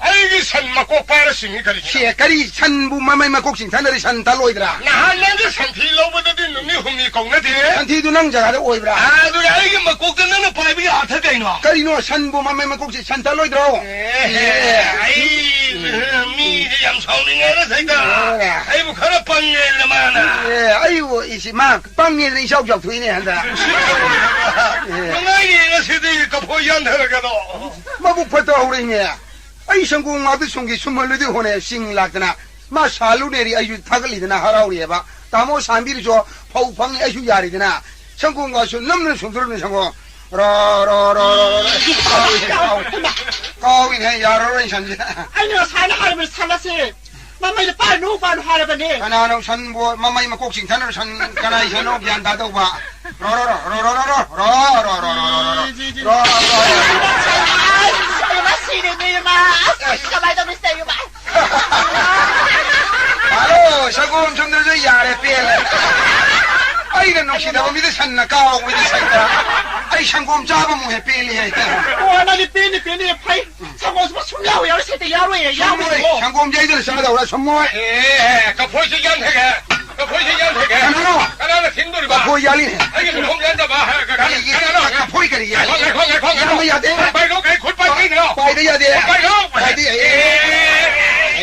ꯑꯩ ꯑꯩꯒꯤ ꯁꯟ ꯃꯀꯣꯛ ꯄꯥꯏꯔ ꯁꯤꯡꯉꯤ ꯀꯔꯤꯒꯤꯅꯣ? ꯁꯦ, ꯀꯔꯤ ꯁꯟꯕꯨ ꯃꯃꯩ ꯃꯀꯣꯛ ꯆꯤꯡꯊꯅꯔꯤ? ꯁꯟ ꯇꯜꯂꯣꯏꯗ꯭ꯔꯥ? ꯅꯍꯥꯟ ꯅꯪꯒꯤ ꯁꯟꯊꯤ ꯂꯧꯕꯗꯗꯤ ꯅꯨꯃꯤꯠ ꯍꯨꯝꯅꯤ ꯀꯧꯅꯗꯦ꯫ ꯁꯟꯊꯤꯗꯨ ꯅꯪ ꯖꯒꯥꯗ ꯑꯣꯏꯕ꯭ꯔꯥ? ꯑꯗꯨꯒ ꯑꯩꯒꯤ ꯃꯀꯣꯛꯇ ꯅꯪꯅ ꯄꯥꯏꯕꯒꯤ ꯑꯥꯔꯊ ꯀꯩꯅꯣ? ꯀꯔꯤꯅꯣ? ꯁꯟꯕꯨ ꯃꯃꯩ ꯃꯀꯣꯛꯁꯤ ꯁꯟ ꯇꯜꯂꯣꯏꯗ꯭ꯔꯣ? ꯑꯦ, ꯑꯦ꯫ ꯑꯩ ꯃꯤꯁꯦ ꯌꯥꯝ ꯁꯥꯎꯅꯤꯡꯉꯦꯗ ꯁꯩꯗ꯫ ꯑꯦ꯫ ꯑꯩꯕꯨ ꯈꯔ ꯄꯪꯉꯦꯗꯅ ꯃꯥꯅ꯫ ꯑꯦ, ꯑꯩꯕꯨ ꯏꯁꯤ ꯃꯥ ꯄꯪꯉꯦꯗꯅ ꯏꯆꯥꯎ ꯆꯥꯎꯊꯣꯛꯏꯅꯦ ꯍꯟꯗꯛ꯫ ꯑꯦ꯫ ꯅꯨꯡꯉꯥꯏꯅꯦ ꯉꯁꯤꯗꯤ ꯀꯐꯣꯏ ꯌꯥꯟꯊꯔꯒꯗꯣ꯫ ꯃꯕꯨꯛ ꯐꯠꯇ ꯍꯧꯔꯛꯏꯅꯦ꯫ ꯑꯩ ꯁꯪꯒꯣꯝ ꯉꯥꯛꯇ ꯁꯨꯝꯒꯤ ꯁꯨꯝꯍꯜꯂꯨꯗꯤ ꯍꯣꯠꯅꯩ, ꯁꯤꯡ ꯂꯥꯛꯇꯅ꯫ ꯃꯥ ꯁꯥꯜꯂꯨꯅꯦꯔꯤ, ꯑꯩꯁꯨ ꯊꯥꯒꯠꯂꯤꯗꯅ ꯍꯔꯥꯎꯔꯤꯑꯕ꯫ ꯇꯥꯃꯣ ꯁꯥꯟꯕꯤꯔꯤꯁꯨ ꯐꯧ ꯐꯪꯉꯤ, ꯑꯩꯁꯨ ꯌꯥꯔꯤꯗꯅ꯫ ꯁꯪꯒꯣꯝꯒꯁꯨ ꯅꯝꯅ ꯁꯨꯝꯗꯣꯔꯝꯅꯤ ꯁꯪꯒꯣꯝ꯫ ꯔꯣ, ꯔꯣ, ꯔꯣ, ꯔꯣ, ꯔꯣ꯫ ꯀꯥꯎꯏꯅꯦ, ꯀꯥꯎꯏ-, ꯀꯥꯎꯏꯅꯦ, ꯌꯥꯔꯔꯣꯏ ꯁꯟꯁꯦ꯫ ꯑꯩꯅ ꯉꯁꯥꯏꯅ ꯍꯥꯏꯔꯕꯅꯤ ꯁꯟ ꯑꯁꯦ ꯃꯃꯩꯗ ꯄꯥꯏꯔꯨꯅꯨ, ꯄꯥꯏꯔꯨꯅꯨ ꯍꯥꯏꯔꯕꯅꯦ꯫ ꯀꯅꯥꯅꯣ ꯁꯟꯕꯨ ꯃꯃꯩ ꯃꯀꯣꯛ ꯆꯤꯡꯊꯅꯔ ꯁꯟ ꯀꯅꯥꯏ ꯁꯟꯅꯣ ꯒ꯭ꯌꯥꯟ ꯇꯥꯗꯧꯕ? ꯔꯣ, ꯔꯣ, ꯔꯣ꯫ G, G, G. ꯔꯣ, ꯔꯣ, ꯔꯣ, ꯔꯣ, ꯔꯣ꯫ ꯑꯁ, ꯑꯩ ꯁꯤꯔꯦꯅꯦ, ꯏꯃꯥ꯫ ꯑꯁ, ꯀꯃꯥꯏ ꯇꯧꯅꯤ ꯁꯤꯗ, ꯏꯃꯥ? ꯍꯜꯂꯣ, ꯁꯪꯒꯣꯝ ꯁꯨꯝꯗꯁꯨ ꯌꯥꯔꯦ, ꯄꯦꯜꯂꯦ꯫ ꯑꯩꯅ ꯅꯨꯡꯁꯤꯗꯕ ꯃꯤꯗ ꯁꯟꯅ ꯀꯥꯎꯕꯗꯤ ꯁꯩꯇ꯫ ꯑꯩ ꯁꯪꯒꯣꯝ ꯆꯥꯕ ꯑꯃꯨꯛ ꯍꯦꯛ ꯄꯦꯜꯂꯤ ꯍꯥꯏ꯫ ꯑꯣ, ꯅꯪꯗꯤ ꯄꯦꯟꯅꯤ, ꯄꯦꯟꯅꯤ, ꯐꯩ꯫ ꯁꯪꯒꯣꯝꯁꯤꯃ ꯁꯨꯝ ꯌꯥꯎ ꯌꯥꯎ ꯁꯩꯇ ꯌꯥꯎꯔꯣꯏꯌꯦ, ꯁꯨꯝ ꯌꯥꯎꯔꯣꯏꯌꯦ꯫ ꯃꯣꯏ ꯁꯪꯒꯣꯝꯁꯦ ꯑꯩꯗꯨꯅ ꯆꯥꯗꯧꯔꯥ? ꯁꯨꯝ ꯃꯣꯏ꯫ ꯑꯦ, ꯀꯐꯣꯏꯁꯨ ꯌꯥꯟꯊꯒꯦ꯫ ꯀꯐꯣꯏꯁꯦ ꯌꯥꯟꯊꯒꯦ꯫ ꯀꯅꯥꯅꯣ? ꯀꯅꯥꯅ ꯊꯤꯟꯗꯣꯔꯤꯕ? ꯀꯐꯣꯏ ꯌꯥꯜꯂꯤꯅꯦ꯫ ꯑꯩꯒꯤ ꯁꯪꯒꯣꯝ ꯌꯥꯟꯊꯕ ꯍꯥꯏꯔꯒ ꯀꯅꯥ-, ꯀꯔꯤꯒꯤ ꯀꯅꯥꯅꯣ? ꯀꯐꯣꯏ ꯀꯔꯤ ꯌꯥꯜꯂꯤ? ꯉꯥꯏꯈꯣ, ꯉꯥꯏꯈꯣ, ꯉꯥꯏꯈꯣ, ꯉꯥꯏꯈꯣ꯫ ꯌꯥꯟꯕ ꯌꯥꯗꯦ꯫ ꯄꯥꯏꯔꯣ, ꯀꯩ ꯈꯨꯠ ꯄꯥꯏ-, ꯄꯥꯏ-, ꯀꯩꯅꯣ? ꯄꯥꯏꯗ ꯌꯥꯗꯦ꯫ ꯄꯥꯏꯔꯣ꯫ ꯄꯥꯏꯗ ꯌꯥꯗꯦ꯫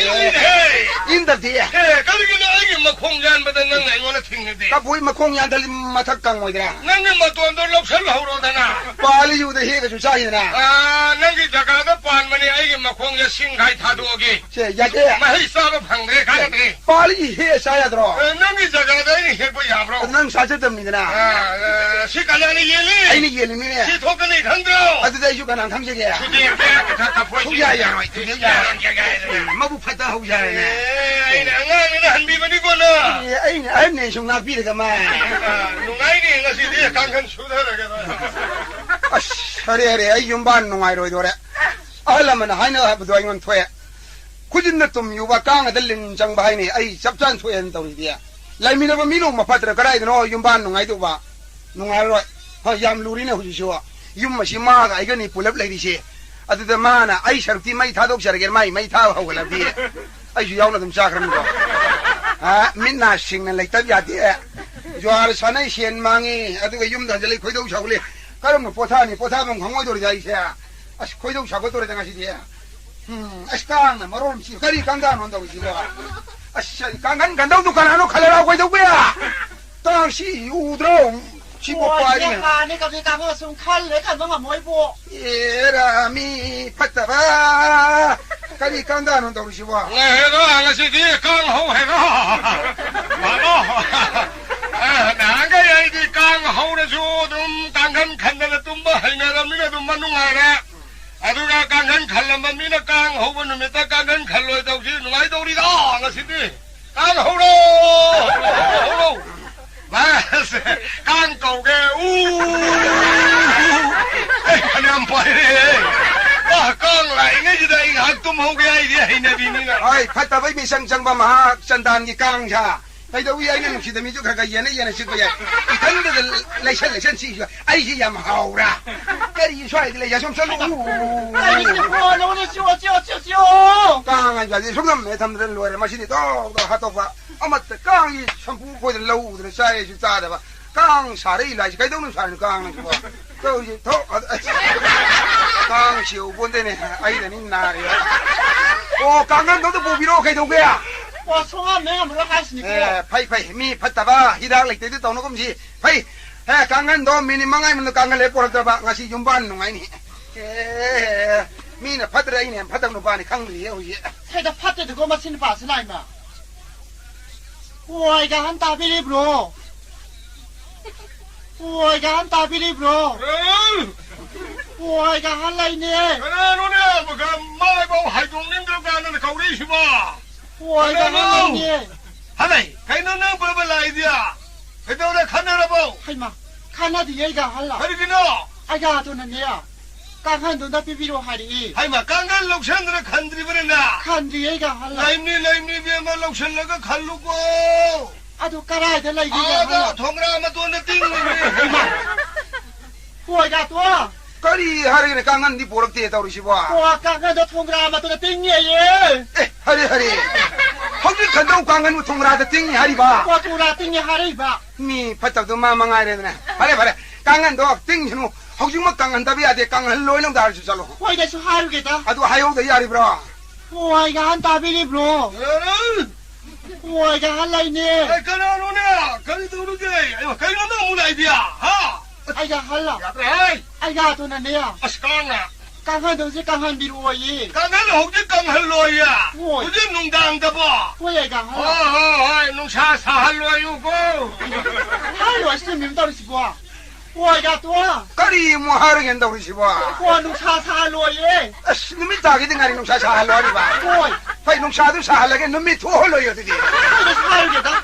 ꯑꯦ, ꯏꯟꯗ꯭ꯔꯗꯤ꯫ ꯑꯦ, ꯀꯔꯤꯒꯤꯅꯣ ꯑꯩꯒꯤ ꯃꯈꯣꯡ ꯌꯥꯟꯕꯗ ꯅꯪꯅ ꯑꯩꯉꯣꯟꯗ ꯊꯤꯡꯉꯤꯗꯤ? ꯀꯐꯣꯏ ꯃꯈꯣꯡ ꯌꯥꯟꯊꯔꯗꯤ ꯃꯊꯛ ꯀꯪꯉꯣꯏꯗ꯭ꯔꯥ? ꯅꯪꯒꯤ ꯃꯇꯣꯟꯗꯣ ꯂꯧꯁꯜꯍꯧꯔꯣꯗꯅ꯫ ꯄꯥꯜꯂꯤ ꯌꯨꯗ ꯍꯦꯛꯑꯁꯨ ꯆꯥꯏꯗꯅ꯫ ꯑꯥ, ꯅꯪꯒꯤ ꯖꯒꯥꯗ ꯄꯥꯟꯕꯅꯦ, ꯑꯩꯒꯤ ꯃꯈꯣꯡꯁꯦ ꯁꯤꯡꯈꯥꯏ ꯊꯥꯗꯣꯛꯑꯒꯦ꯫ ꯁꯦ, ꯌꯥꯗꯦ꯫ ꯃꯍꯩ ꯆꯥꯕ ꯐꯪꯗ꯭ꯔꯦ, ꯀꯥꯟꯅꯗ꯭ꯔꯦ꯫ ꯄꯥꯜꯂꯤ ꯍꯦꯛꯑ ꯆꯥ ꯌꯥꯗ꯭ꯔꯣ? ꯑꯦ, ꯅꯪꯒꯤ ꯖꯒꯥꯗ ꯑꯩꯅ ꯍꯦꯛꯄ ꯌꯥꯕ꯭ꯔꯣ? ꯑꯗꯨ ꯅꯪ ꯆꯥꯖꯗꯕꯅꯤꯗꯅ꯫ ꯑꯥ, ꯑꯥ, ꯁꯤ ꯀꯅꯥꯅ ꯌꯦꯜꯂꯤ? ꯑꯩꯅ ꯌꯦꯜꯂꯤꯅꯤꯅꯦ꯫ ꯁꯤ ꯊꯣꯛꯀꯅꯤ ꯈꯪꯗ꯭ꯔꯣ? ꯑꯗꯨꯗꯤ ꯑꯩꯁꯨ ꯀꯅꯥꯅ ꯈꯪꯖꯒꯦ? ꯁꯨꯗꯦ, ꯀꯐꯣꯏ ꯁꯨꯡꯌꯥ ꯌꯥꯔꯣꯏ, ꯁꯨꯡꯌꯥ ꯌꯥꯔꯣꯏ꯫ ꯌꯥꯔꯣꯏ, ꯌꯥꯔꯣꯏ, ꯌꯥꯔꯣꯏ꯫ ꯃꯕꯨꯛ ꯐꯠꯇ ꯍꯧ ꯌꯥꯔꯦꯅꯦ꯫ ꯑꯦ, ꯑꯩꯅ ꯑꯉꯥꯡꯅꯤꯅ ꯍꯟꯕꯤꯕꯅꯤꯀꯣ ꯅꯪ꯫ ꯑꯦ, ꯑꯩꯅ ꯑꯍꯟꯅꯦ ꯁꯨꯝ ꯉꯥꯛꯄꯤꯔꯒ ꯃꯥ꯫ ꯑꯥ, ꯅꯨꯡꯉꯥꯏꯅꯤ ꯉꯁꯤꯗꯤ ꯀꯥꯡꯈꯟ ꯁꯨꯊꯔꯒ꯫ ꯑꯁ, ꯑꯔꯦ, ꯑꯔꯦ, ꯑꯩ ꯌꯨꯝꯕꯥꯟ ꯅꯨꯡꯉꯥꯏꯔꯣꯏꯗꯣꯔꯦ꯫ ꯑꯍꯜ ꯂꯃꯟꯅ ꯍꯥꯏꯅ ꯍꯥꯏꯕꯗꯣ ꯑꯩꯉꯣꯟꯗ ꯊꯣꯛꯑꯦ꯫ ꯈꯨꯖꯤꯟꯗ ꯇꯨꯝ ꯌꯨꯕ ꯀꯥꯡꯒꯗ ꯂꯤꯟ ꯆꯪꯕ ꯍꯥꯏꯅꯤ꯫ ꯑꯩ ꯆꯞ ꯆꯥꯅ ꯊꯣꯛꯑꯦꯅ ꯇꯧꯔꯤꯗꯤ꯫ ꯂꯩꯃꯤꯟꯅꯕ ꯃꯤ ꯅꯣꯡꯃ ꯐꯠꯇ꯭ꯔ ꯀꯗꯥꯏꯗꯅꯣ ꯌꯨꯝꯕꯥꯟ ꯅꯨꯡꯉꯥꯏꯗꯧꯕ? ꯅꯨꯡꯉꯥꯏꯔꯔꯣꯏ꯫ ꯍꯣꯏ, ꯌꯥꯝ ꯂꯨꯔꯤꯅꯦ ꯍꯧꯖꯤꯛꯁꯨ꯫ ꯌꯨꯝ ꯑꯁꯤ ꯃꯥꯒ ꯑꯩꯒꯅꯤ ꯄꯨꯂꯞ ꯂꯩꯔꯤꯁꯦ꯫ ꯑꯗꯨꯗ ꯃꯥꯅ, "ꯑꯩ ꯁꯔꯨꯛꯇꯤ ꯃꯩ ꯊꯥꯗꯣꯛꯆꯔꯒꯦ, ꯃꯥꯏ ꯃꯩ ꯊꯥꯕ ꯍꯧꯒꯠꯂꯗꯤ ꯑꯩꯁꯨ ꯌꯥꯎꯅ ꯑꯗꯨꯝ ꯆꯥꯈ꯭ꯔꯅꯤꯀꯣ꯫ ꯑ, ꯃꯤꯠ ꯅꯥ ꯁꯤꯡꯅ ꯂꯩꯇꯕ ꯌꯥꯗꯦ꯫ ꯖꯨꯋꯥꯔ ꯁꯥꯟꯅꯩ, ꯁꯦꯟ ꯃꯥꯡꯉꯤ, ꯑꯗꯨꯒ ꯌꯨꯝꯗ ꯍꯟꯖꯤꯜꯂꯛꯏ, ꯈꯣꯏꯗꯧ ꯁꯥꯎꯒꯠꯂꯤ꯫ ꯀꯔꯝꯅ ꯄꯣꯊꯥꯅꯤ? ꯄꯣꯊꯥꯐꯝ ꯈꯪꯉꯣꯏꯗꯧꯔꯤꯗ ꯑꯩꯁꯦ꯫ ꯑꯁ, ꯈꯣꯏꯗꯧ ꯁꯥꯎꯒꯠꯇꯧꯔꯦꯗ ꯉꯁꯤꯗꯤ꯫ ꯎꯝ, ꯑꯁ, ꯀꯥꯡꯅ ꯃꯔꯣꯜ ꯑꯃ ꯆꯤꯛ-, ꯀꯔꯤ ꯀꯥꯡꯗꯥꯅꯣ ꯇꯧꯔꯤꯁꯤꯕꯣ? ꯑꯁ, ꯀꯥꯡꯈꯟ ꯈꯟꯗꯧꯗꯨ ꯀꯅꯥꯅꯣ? ꯈꯜꯂꯔꯥꯎ ꯀꯩꯗꯧꯕ ꯌꯥ? ꯇꯥꯡꯁꯤ ꯎꯗ꯭ꯔꯣ? ꯁꯤꯕꯨ ꯑꯣ, ꯄꯥꯏꯔꯤ꯫ ꯏꯆꯦ ꯀꯥꯅꯤ ꯀꯕꯤ ꯀꯥꯡꯕꯨ ꯁꯨꯝ ꯈꯜꯂꯦ, ꯈꯟꯕ ꯉꯝꯃꯣꯏꯕꯣ꯫ ꯑꯦꯔꯥ, ꯃꯤ ꯐꯠꯇꯕ! ꯀꯔꯤ ꯀꯥꯡꯗꯥꯅꯣ ꯇꯧꯔꯤꯁꯤꯕꯣ? ꯂꯩꯍꯦꯔꯣ, ꯉꯁꯤꯗꯤ ꯀꯥꯡ ꯍꯧ ꯍꯦꯔꯣ꯫ ꯃꯥꯅꯣ? ꯑꯦ, ꯅꯍꯥꯟꯈꯩ ꯑꯩꯗꯤ ꯀꯥꯡ ꯍꯧꯔꯁꯨ ꯑꯗꯨꯝ ꯀꯥꯡꯈꯟ ꯈꯟꯗꯅ ꯇꯨꯝꯕ ꯍꯩꯅꯔꯕꯅꯤꯅ ꯑꯗꯨꯝ ꯃꯅꯨꯡꯉꯥꯏꯔꯦ꯫ ꯑꯗꯨꯒ ꯀꯥꯡꯈꯟ ꯈꯜꯂꯝꯕ ꯃꯤꯅ ꯀꯥꯡ ꯍꯧꯕ ꯅꯨꯃꯤꯠꯇ ꯀꯥꯡꯈꯟ ꯈꯜꯂꯣꯏ ꯇꯧꯁꯤ, ꯅꯨꯡꯉꯥꯏꯗꯧꯔꯤꯗ ꯉꯁꯤꯗꯤ꯫ ꯀꯥꯡ ꯍꯧꯔꯣ! ꯍꯧꯔꯣ! ꯍꯧꯔꯣ! ꯃꯥꯁꯦ ꯀꯥꯡ ꯀꯧꯒꯦ꯫ ꯎ! ꯑꯩ ꯐꯅꯌꯥꯝ ꯄꯥꯏꯔꯦ꯫ ꯑ, ꯀꯥꯡ ꯂꯥꯛꯏꯉꯩꯁꯤꯗ ꯑꯩ ꯉꯥꯏꯍꯥꯛ ꯇꯨꯝꯍꯧꯒꯦ, ꯑꯩꯗꯤ ꯍꯩꯅꯕꯤꯅꯤꯅ꯫ ꯍꯣꯏ, ꯐꯠꯇꯕꯩ ꯃꯤꯁꯪ ꯆꯪꯕ ꯃꯍꯥꯛ ꯆꯟꯗꯥꯟꯒꯤ ꯀꯥꯡꯁꯥ꯫ ꯀꯩꯗꯧꯏ? ꯑꯩꯅ ꯅꯨꯡꯁꯤꯗ ꯃꯤꯁꯨ ꯈꯔ ꯈꯔ ꯌꯦꯟꯅ ꯌꯦꯟꯅ ꯆꯤꯛꯄ ꯌꯥꯏ꯫ ꯏꯊꯟꯗꯗ ꯂꯩꯁꯟ ꯂꯩꯁꯟ ꯆꯤꯛꯏꯁꯨ ꯑꯩꯁꯤ ꯌꯥꯝ ꯍꯥꯎꯔꯥ? ꯀꯔꯤ ꯁ꯭ꯋꯥꯏꯗ ꯂꯩ? ꯁꯨꯝ ꯆꯠꯂꯨ꯫ ꯀꯔꯤꯒꯤꯅꯣ? ꯅꯉꯣꯟꯗ ꯆꯤꯛꯑꯣ, ꯆꯤꯛꯑꯣ, ꯆꯤꯛꯑꯣ, ꯆꯤꯛꯑꯣ꯫ ꯀꯥꯡ ꯍꯥꯏꯕꯁꯦ ꯁꯨꯝ ꯅꯝꯃꯦ ꯊꯝꯗꯅ ꯂꯣꯏꯔꯦ꯫ ꯃꯁꯤꯗꯤ ꯇꯣꯛ ꯇꯣꯛ ꯍꯥꯠꯇꯣꯛꯄ꯫ ꯑꯃꯠꯇ ꯀꯥꯡꯒꯤ ꯁꯝꯄꯨ ꯈꯣꯏꯗꯅ ꯂꯧ ꯎꯗꯅ ꯆꯥꯏ ꯑꯩꯁꯨ ꯆꯥꯗꯕ꯫ ꯀꯥꯡ ꯁꯥꯔꯛꯏ ꯂꯥꯏꯁꯤ ꯀꯩꯗꯧꯅ ꯁꯥꯔꯤꯅꯣ ꯀꯥꯡ ꯑꯁꯤꯕꯣ? ꯇꯧꯔꯤꯁꯤ ꯊꯣꯛ-, ꯑ-, ꯑ-, ꯀꯥꯡ ꯁꯤꯍꯧ ꯄꯣꯟꯇꯦꯅꯦ꯫ ꯑꯩꯅꯅꯤ ꯅꯥꯔꯤꯕ꯫ ꯑꯣ, ꯀꯥꯡꯈꯟꯗꯣ ꯑꯝꯇ ꯄꯨꯕꯤꯔꯛꯑꯣ ꯀꯩꯗꯧꯒꯦ? ꯑꯣ, ꯁꯨꯡꯉꯝ ꯍꯦꯛ ꯉꯝꯃꯔꯣꯏ ꯍꯥꯏꯁꯤꯅꯤꯀꯣ꯫ ꯑꯦ, ꯐꯩ, ꯐꯩ꯫ ꯃꯤ ꯐꯠꯇꯕ ꯍꯤꯗꯥꯛ ꯂꯩꯇꯦꯗꯤ ꯇꯧꯅꯒꯨꯝꯁꯤ꯫ ꯐꯩ꯫ ꯑꯦ, ꯀꯥꯡꯈꯟꯗꯣ ꯃꯤꯅꯤꯠ ꯃꯉꯥꯒꯤ ꯃꯅꯨꯡꯗ ꯀꯥꯡꯈꯟ ꯂꯩ ꯄꯨꯔꯛꯇ꯭ꯔꯕ ꯉꯁꯤ ꯌꯨꯝꯕꯥꯟ ꯅꯨꯡꯉꯥꯏꯅꯤ꯫ ꯑꯦ, ꯃꯤꯅ ꯐꯠꯇ꯭ꯔꯦ, ꯑꯩꯅ ꯍꯦꯟꯅ ꯐꯠꯇꯕ ꯅꯨꯄꯥꯅꯤ ꯈꯪꯗ꯭ꯔꯤꯌꯦ ꯍꯧꯖꯤꯛ꯫ ꯁꯩꯗ ꯐꯠꯇꯦꯗꯀꯣ ꯃꯁꯤ ꯅꯨꯄꯥꯁꯤ ꯂꯥꯏꯃ꯫ ꯍꯣꯏ, ꯒꯥꯍꯟ ꯇꯥꯕꯤꯔꯤꯕ꯭ꯔꯣ? ꯍꯣꯏ, ꯒꯥꯍꯟ ꯇꯥꯕꯤꯔꯤꯕ꯭ꯔꯣ? ꯀꯅꯥꯅꯣ? ꯍꯣꯏ, ꯒꯥꯍꯟ ꯂꯩꯅꯦ꯫ ꯀꯅꯥꯅꯣꯅꯦ? ꯃꯥꯏꯐꯥꯎ ꯍꯥꯏꯗꯣꯛꯅꯤꯡꯗ꯭ꯔ ꯀꯥꯟꯗ ꯀꯧꯔꯛꯏꯁꯤꯕꯣ? ꯍꯣꯏ, ꯒꯥꯍꯟ ꯀꯅꯥꯅꯣ? ꯂꯩꯅꯦ꯫ ꯍꯂꯩ, ꯀꯩꯅꯣ ꯅꯪ ꯕꯕꯥ ꯂꯥꯛꯏꯗꯤ? ꯀꯩꯗꯧꯔꯦ, ꯈꯠꯅꯔꯕꯣ? ꯍꯩꯃꯥ, ꯈꯠꯅꯗꯤꯌꯦ ꯑꯩꯒ ꯑꯍꯜꯂ꯫ ꯀꯔꯤꯒꯤꯅꯣ? ꯑꯩꯒ ꯑꯗꯨꯅꯅꯦ, ꯀꯥꯡꯈꯟꯗꯨ ꯑꯝꯇ ꯄꯤꯕꯤꯔꯣ ꯍꯥꯏꯔꯛꯏ꯫ ꯍꯩꯃꯥ, ꯀꯥꯡꯈꯟ ꯂꯧꯁꯟꯗꯅ ꯈꯟꯗ꯭ꯔꯤꯕꯅꯤꯅ? ꯈꯟꯗ꯭ꯔꯤ ꯑꯩꯒ ꯑꯍꯜꯂ꯫ ꯂꯩꯕꯅꯤ, ꯂꯩꯕꯅꯤ, ꯏꯕꯦꯝꯃ, ꯂꯧꯁꯜꯂꯒ ꯈꯜꯂꯨꯀꯣ꯫ ꯑꯗꯨ ꯀꯔꯥꯏꯗ ꯂꯩꯒꯦ ꯑꯩꯒ ꯑꯥꯗ ꯑꯍꯜꯂ? ꯊꯣꯡꯒ꯭ꯔꯥ ꯃꯇꯣꯟꯗ ꯇꯤꯡꯂꯤꯕꯅꯤ꯫ ꯍꯩꯃꯥ, ꯍꯣꯏꯒ ꯇꯣ꯫ ꯀꯔꯤ ꯍꯥꯏꯔꯒꯅ ꯀꯥꯡꯍꯟꯗꯤ ꯄꯣꯔꯛꯇꯦ ꯇꯧꯔꯤꯁꯤꯕꯣ? ꯀꯣ, ꯀꯥꯡꯍꯟꯗꯣ ꯊꯣꯡꯒ꯭ꯔꯥ ꯃꯇꯣꯟꯗ ꯇꯤꯡꯉꯦꯌꯦ꯫ ꯑꯦ, ꯍꯔꯦ, ꯍꯔꯦ꯫ ꯍꯧꯖꯤꯛ ꯈꯟꯗꯧ ꯀꯥꯡꯍꯟꯕꯨ ꯊꯣꯡꯒ꯭ꯔꯥꯗ ꯇꯤꯡꯉꯤ ꯍꯥꯏꯔꯤꯕ? ꯀꯣ, ꯊꯣꯡꯒ꯭ꯔꯥ ꯇꯤꯡꯉꯦ ꯍꯥꯏꯔꯛꯏꯕ꯫ ꯃꯤ ꯐꯠꯇꯕꯗꯣ ꯃꯥ ꯃꯉꯥꯏꯔꯦꯗꯅ꯫ ꯐꯔꯦ, ꯐꯔꯦ꯫ ꯀꯥꯡꯍꯟꯗꯣ ꯇꯤꯡꯁꯅꯨ꯫ ꯍꯧꯖꯤꯛꯃꯛ ꯀꯥꯡꯍꯟꯗꯕ ꯌꯥꯗꯦ꯫ ꯀꯥꯡꯍꯜꯂꯣꯏꯅ ꯑꯝꯇ ꯍꯥꯏꯔꯁꯨ ꯆꯠꯂꯣ꯫ ꯍꯣꯏꯗꯁꯨ ꯍꯥꯏꯔꯨꯒꯦꯗ꯫ ꯑꯗꯨ ꯍꯥꯏꯍꯧꯗ ꯌꯥꯔꯤꯕ꯭ꯔꯣ? ꯍꯣꯏ, ꯀꯥꯡꯍꯟ ꯇꯥꯕꯤꯔꯤꯕ꯭ꯔꯣ? ꯍꯣꯏ, ꯀꯥꯡꯍꯟ ꯂꯩꯅꯦ꯫ ꯑꯦ, ꯀꯅꯥꯅꯣꯅꯦ? ꯀꯔꯤ ꯇꯧꯔꯒꯦ? ꯑꯩ, ꯀꯩꯅꯣ ꯅꯪ ꯑꯃꯨꯛ ꯂꯥꯛꯏꯗꯤ? ꯍꯥ? ꯑꯩꯒ ꯍꯜꯂꯣ꯫ ꯌꯥꯗ꯭ꯔꯦ, ꯍꯩ! ꯑꯩꯒ ꯑꯗꯨꯅꯅꯦ꯫ ꯑꯁ, ꯀꯥꯡꯅ꯫ ꯀꯥꯡꯍꯟꯗꯣ ꯍꯧꯖꯤꯛ ꯀꯪꯍꯟꯕꯤꯔꯛꯑꯣꯌꯦ꯫ ꯀꯥꯡꯍꯟ ꯍꯧꯖꯤꯛ ꯀꯪꯍꯜꯂꯣꯌꯦ? ꯍꯣꯏ꯫ ꯍꯧꯖꯤꯛ ꯅꯨꯡꯗꯥꯡꯗꯕꯣ? ꯍꯣꯏ, ꯑꯩꯒ ꯍꯜꯂꯣ꯫ ꯍꯣꯏ, ꯍꯣꯏ, ꯍꯣꯏ, ꯅꯨꯡꯁꯥ ꯁꯥꯍꯜꯂꯣꯌꯨꯀꯣ꯫ ꯍꯥꯏꯔꯣ, ꯑꯁ, ꯆꯨꯝꯃꯤꯕ ꯇꯧꯔꯤꯁꯤꯕꯣ꯫ ꯍꯣꯏ, ꯒꯥꯇꯣ꯫ ꯀꯔꯤ ꯑꯃꯨꯛ ꯍꯥꯏꯔꯒꯦꯅ ꯇꯧꯔꯤꯁꯤꯕꯣ? ꯀꯣ, ꯅꯨꯡꯁꯥ ꯁꯥꯍꯜꯂꯣꯌꯦ꯫ ꯑꯁ, ꯅꯨꯃꯤꯠ ꯇꯥꯈꯤꯗ ꯉꯥꯏꯔꯤ ꯅꯨꯡꯁꯥ ꯁꯥꯍꯜꯂꯣ ꯍꯥꯏꯔꯤꯕ? ꯍꯣꯏ꯫ ꯐꯩ, ꯅꯨꯡꯁꯥꯗꯨ ꯁꯥꯍꯜꯂꯒꯦ, ꯅꯨꯃꯤꯠ ꯊꯣꯛꯍꯜꯂꯣꯌꯣ ꯑꯗꯨꯗꯤ꯫ ꯑꯩꯅ ꯍꯥꯏꯔꯒꯦꯗ꯫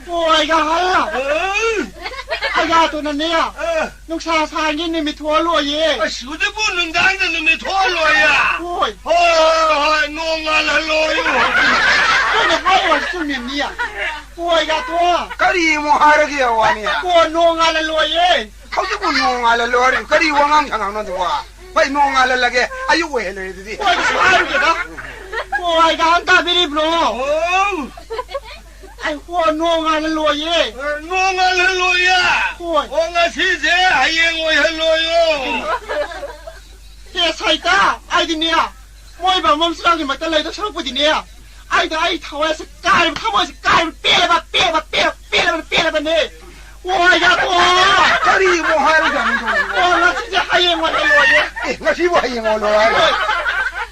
ꯍꯣꯏ, ꯒꯥ ꯍꯜꯂꯣ꯫ ꯑ꯫ ꯑꯩꯒ ꯑꯗꯨꯅꯅꯦ꯫ ꯑ꯫ ꯅꯨꯡꯁꯥ ꯁꯥꯍꯟꯒꯦ ꯅꯨꯃꯤꯠ ꯊꯣꯛꯍꯜꯂꯣꯌꯦ꯫ ꯑꯁ, ꯍꯧꯖꯤꯛꯄꯨ ꯅꯨꯡꯗꯥꯡꯗ ꯅꯨꯃꯤꯠ ꯊꯣꯛꯍꯜꯂꯣꯌꯦ? ꯍꯣꯏ꯫ ꯍꯣꯏ, ꯍꯣꯏ, ꯍꯣꯏ, ꯅꯣꯡ ꯉꯥꯜꯍꯜꯂꯣꯌꯨ꯫ ꯑꯩꯅ ꯍꯥꯏꯔꯤꯕ ꯆꯨꯝꯃꯤꯕꯅꯤ꯫ ꯍꯣꯏ, ꯒꯥꯇꯣ꯫ ꯀꯔꯤ ꯑꯃꯨꯛ ꯍꯥꯏꯔꯒꯦ ꯋꯥꯅꯤ? ꯀꯣ, ꯅꯣꯡ ꯉꯥꯜꯍꯜꯂꯣꯌꯦ꯫ ꯍꯧꯖꯤꯛꯄꯨ ꯅꯣꯡ ꯉꯥꯜꯍꯜꯂꯣ ꯍꯥꯏꯔꯤꯕ? ꯀꯔꯤ ꯋꯥꯉꯥꯡ ꯁꯉꯥꯡꯅꯣ ꯑꯗꯨꯕꯣ? ꯍꯣꯏ, ꯅꯣꯡ ꯉꯥꯜꯍꯜꯂꯒꯦ꯫ ꯑꯌꯨꯛ ꯑꯣꯏꯍꯜꯂꯦ ꯑꯗꯨꯗꯤ꯫ ꯍꯣꯏ, ꯀꯩꯁꯨ ꯍꯥꯏꯔꯨꯒꯦꯗ꯫ ꯍꯣꯏ, ꯒꯥꯍꯟ ꯇꯥꯕꯤꯔꯤꯕ꯭ꯔꯣ? ꯑꯣ꯫ ꯑꯩ, ꯍꯣ, ꯅꯣꯡ ꯉꯥꯜꯍꯜꯂꯣꯌꯦ꯫ ꯑ, ꯅꯣꯡ ꯉꯥꯜꯍꯜꯂꯣꯌꯦ? ꯍꯣꯏ꯫ ꯑꯣ, ꯉꯁꯤꯁꯦ ꯍꯌꯦꯡ ꯑꯣꯏꯍꯜꯂꯣꯌꯣ꯫ ꯍꯦ, ꯁꯩꯇ, ꯑꯩꯗꯤꯅꯦ, ꯃꯣꯏ ꯕꯥꯃꯣꯟ ꯁꯨꯔꯥꯡꯒꯤ ꯃꯔꯛꯇ ꯂꯩꯗꯧ ꯁꯔꯨꯛꯄꯨꯗꯤꯅꯦ, ꯑꯩꯗ ꯑꯩ ꯊꯋꯥꯏꯁꯦ ꯀꯥꯏꯔꯕ, ꯊꯃꯣꯏꯁꯦ ꯀꯥꯏꯔꯕ, ꯄꯦꯜꯂꯕ, ꯄꯦꯜꯂꯕ, ꯄꯦꯜꯂꯕ, ꯄꯦꯜꯂꯕꯅꯦ, ꯄꯦꯜꯂꯕꯅꯦ꯫ ꯑꯣ, ꯑꯩ ꯌꯥ-, ꯑꯣ꯫ ꯀꯔꯤ ꯑꯃꯨꯛ ꯍꯥꯏꯔꯤꯖꯥꯠꯅꯣ ꯇꯧꯔꯤꯁꯤꯕꯣ? ꯑꯣ, ꯉꯁꯤꯁꯦ ꯍꯌꯦꯡ ꯑꯣꯏꯍꯜꯂꯣꯌꯦ꯫ ꯑꯦ, ꯉꯁꯤꯕꯨ ꯍꯌꯦꯡ ꯑꯣꯏꯍꯜꯂꯣ ꯍꯥꯏꯔꯣ? ꯍꯣꯏ꯫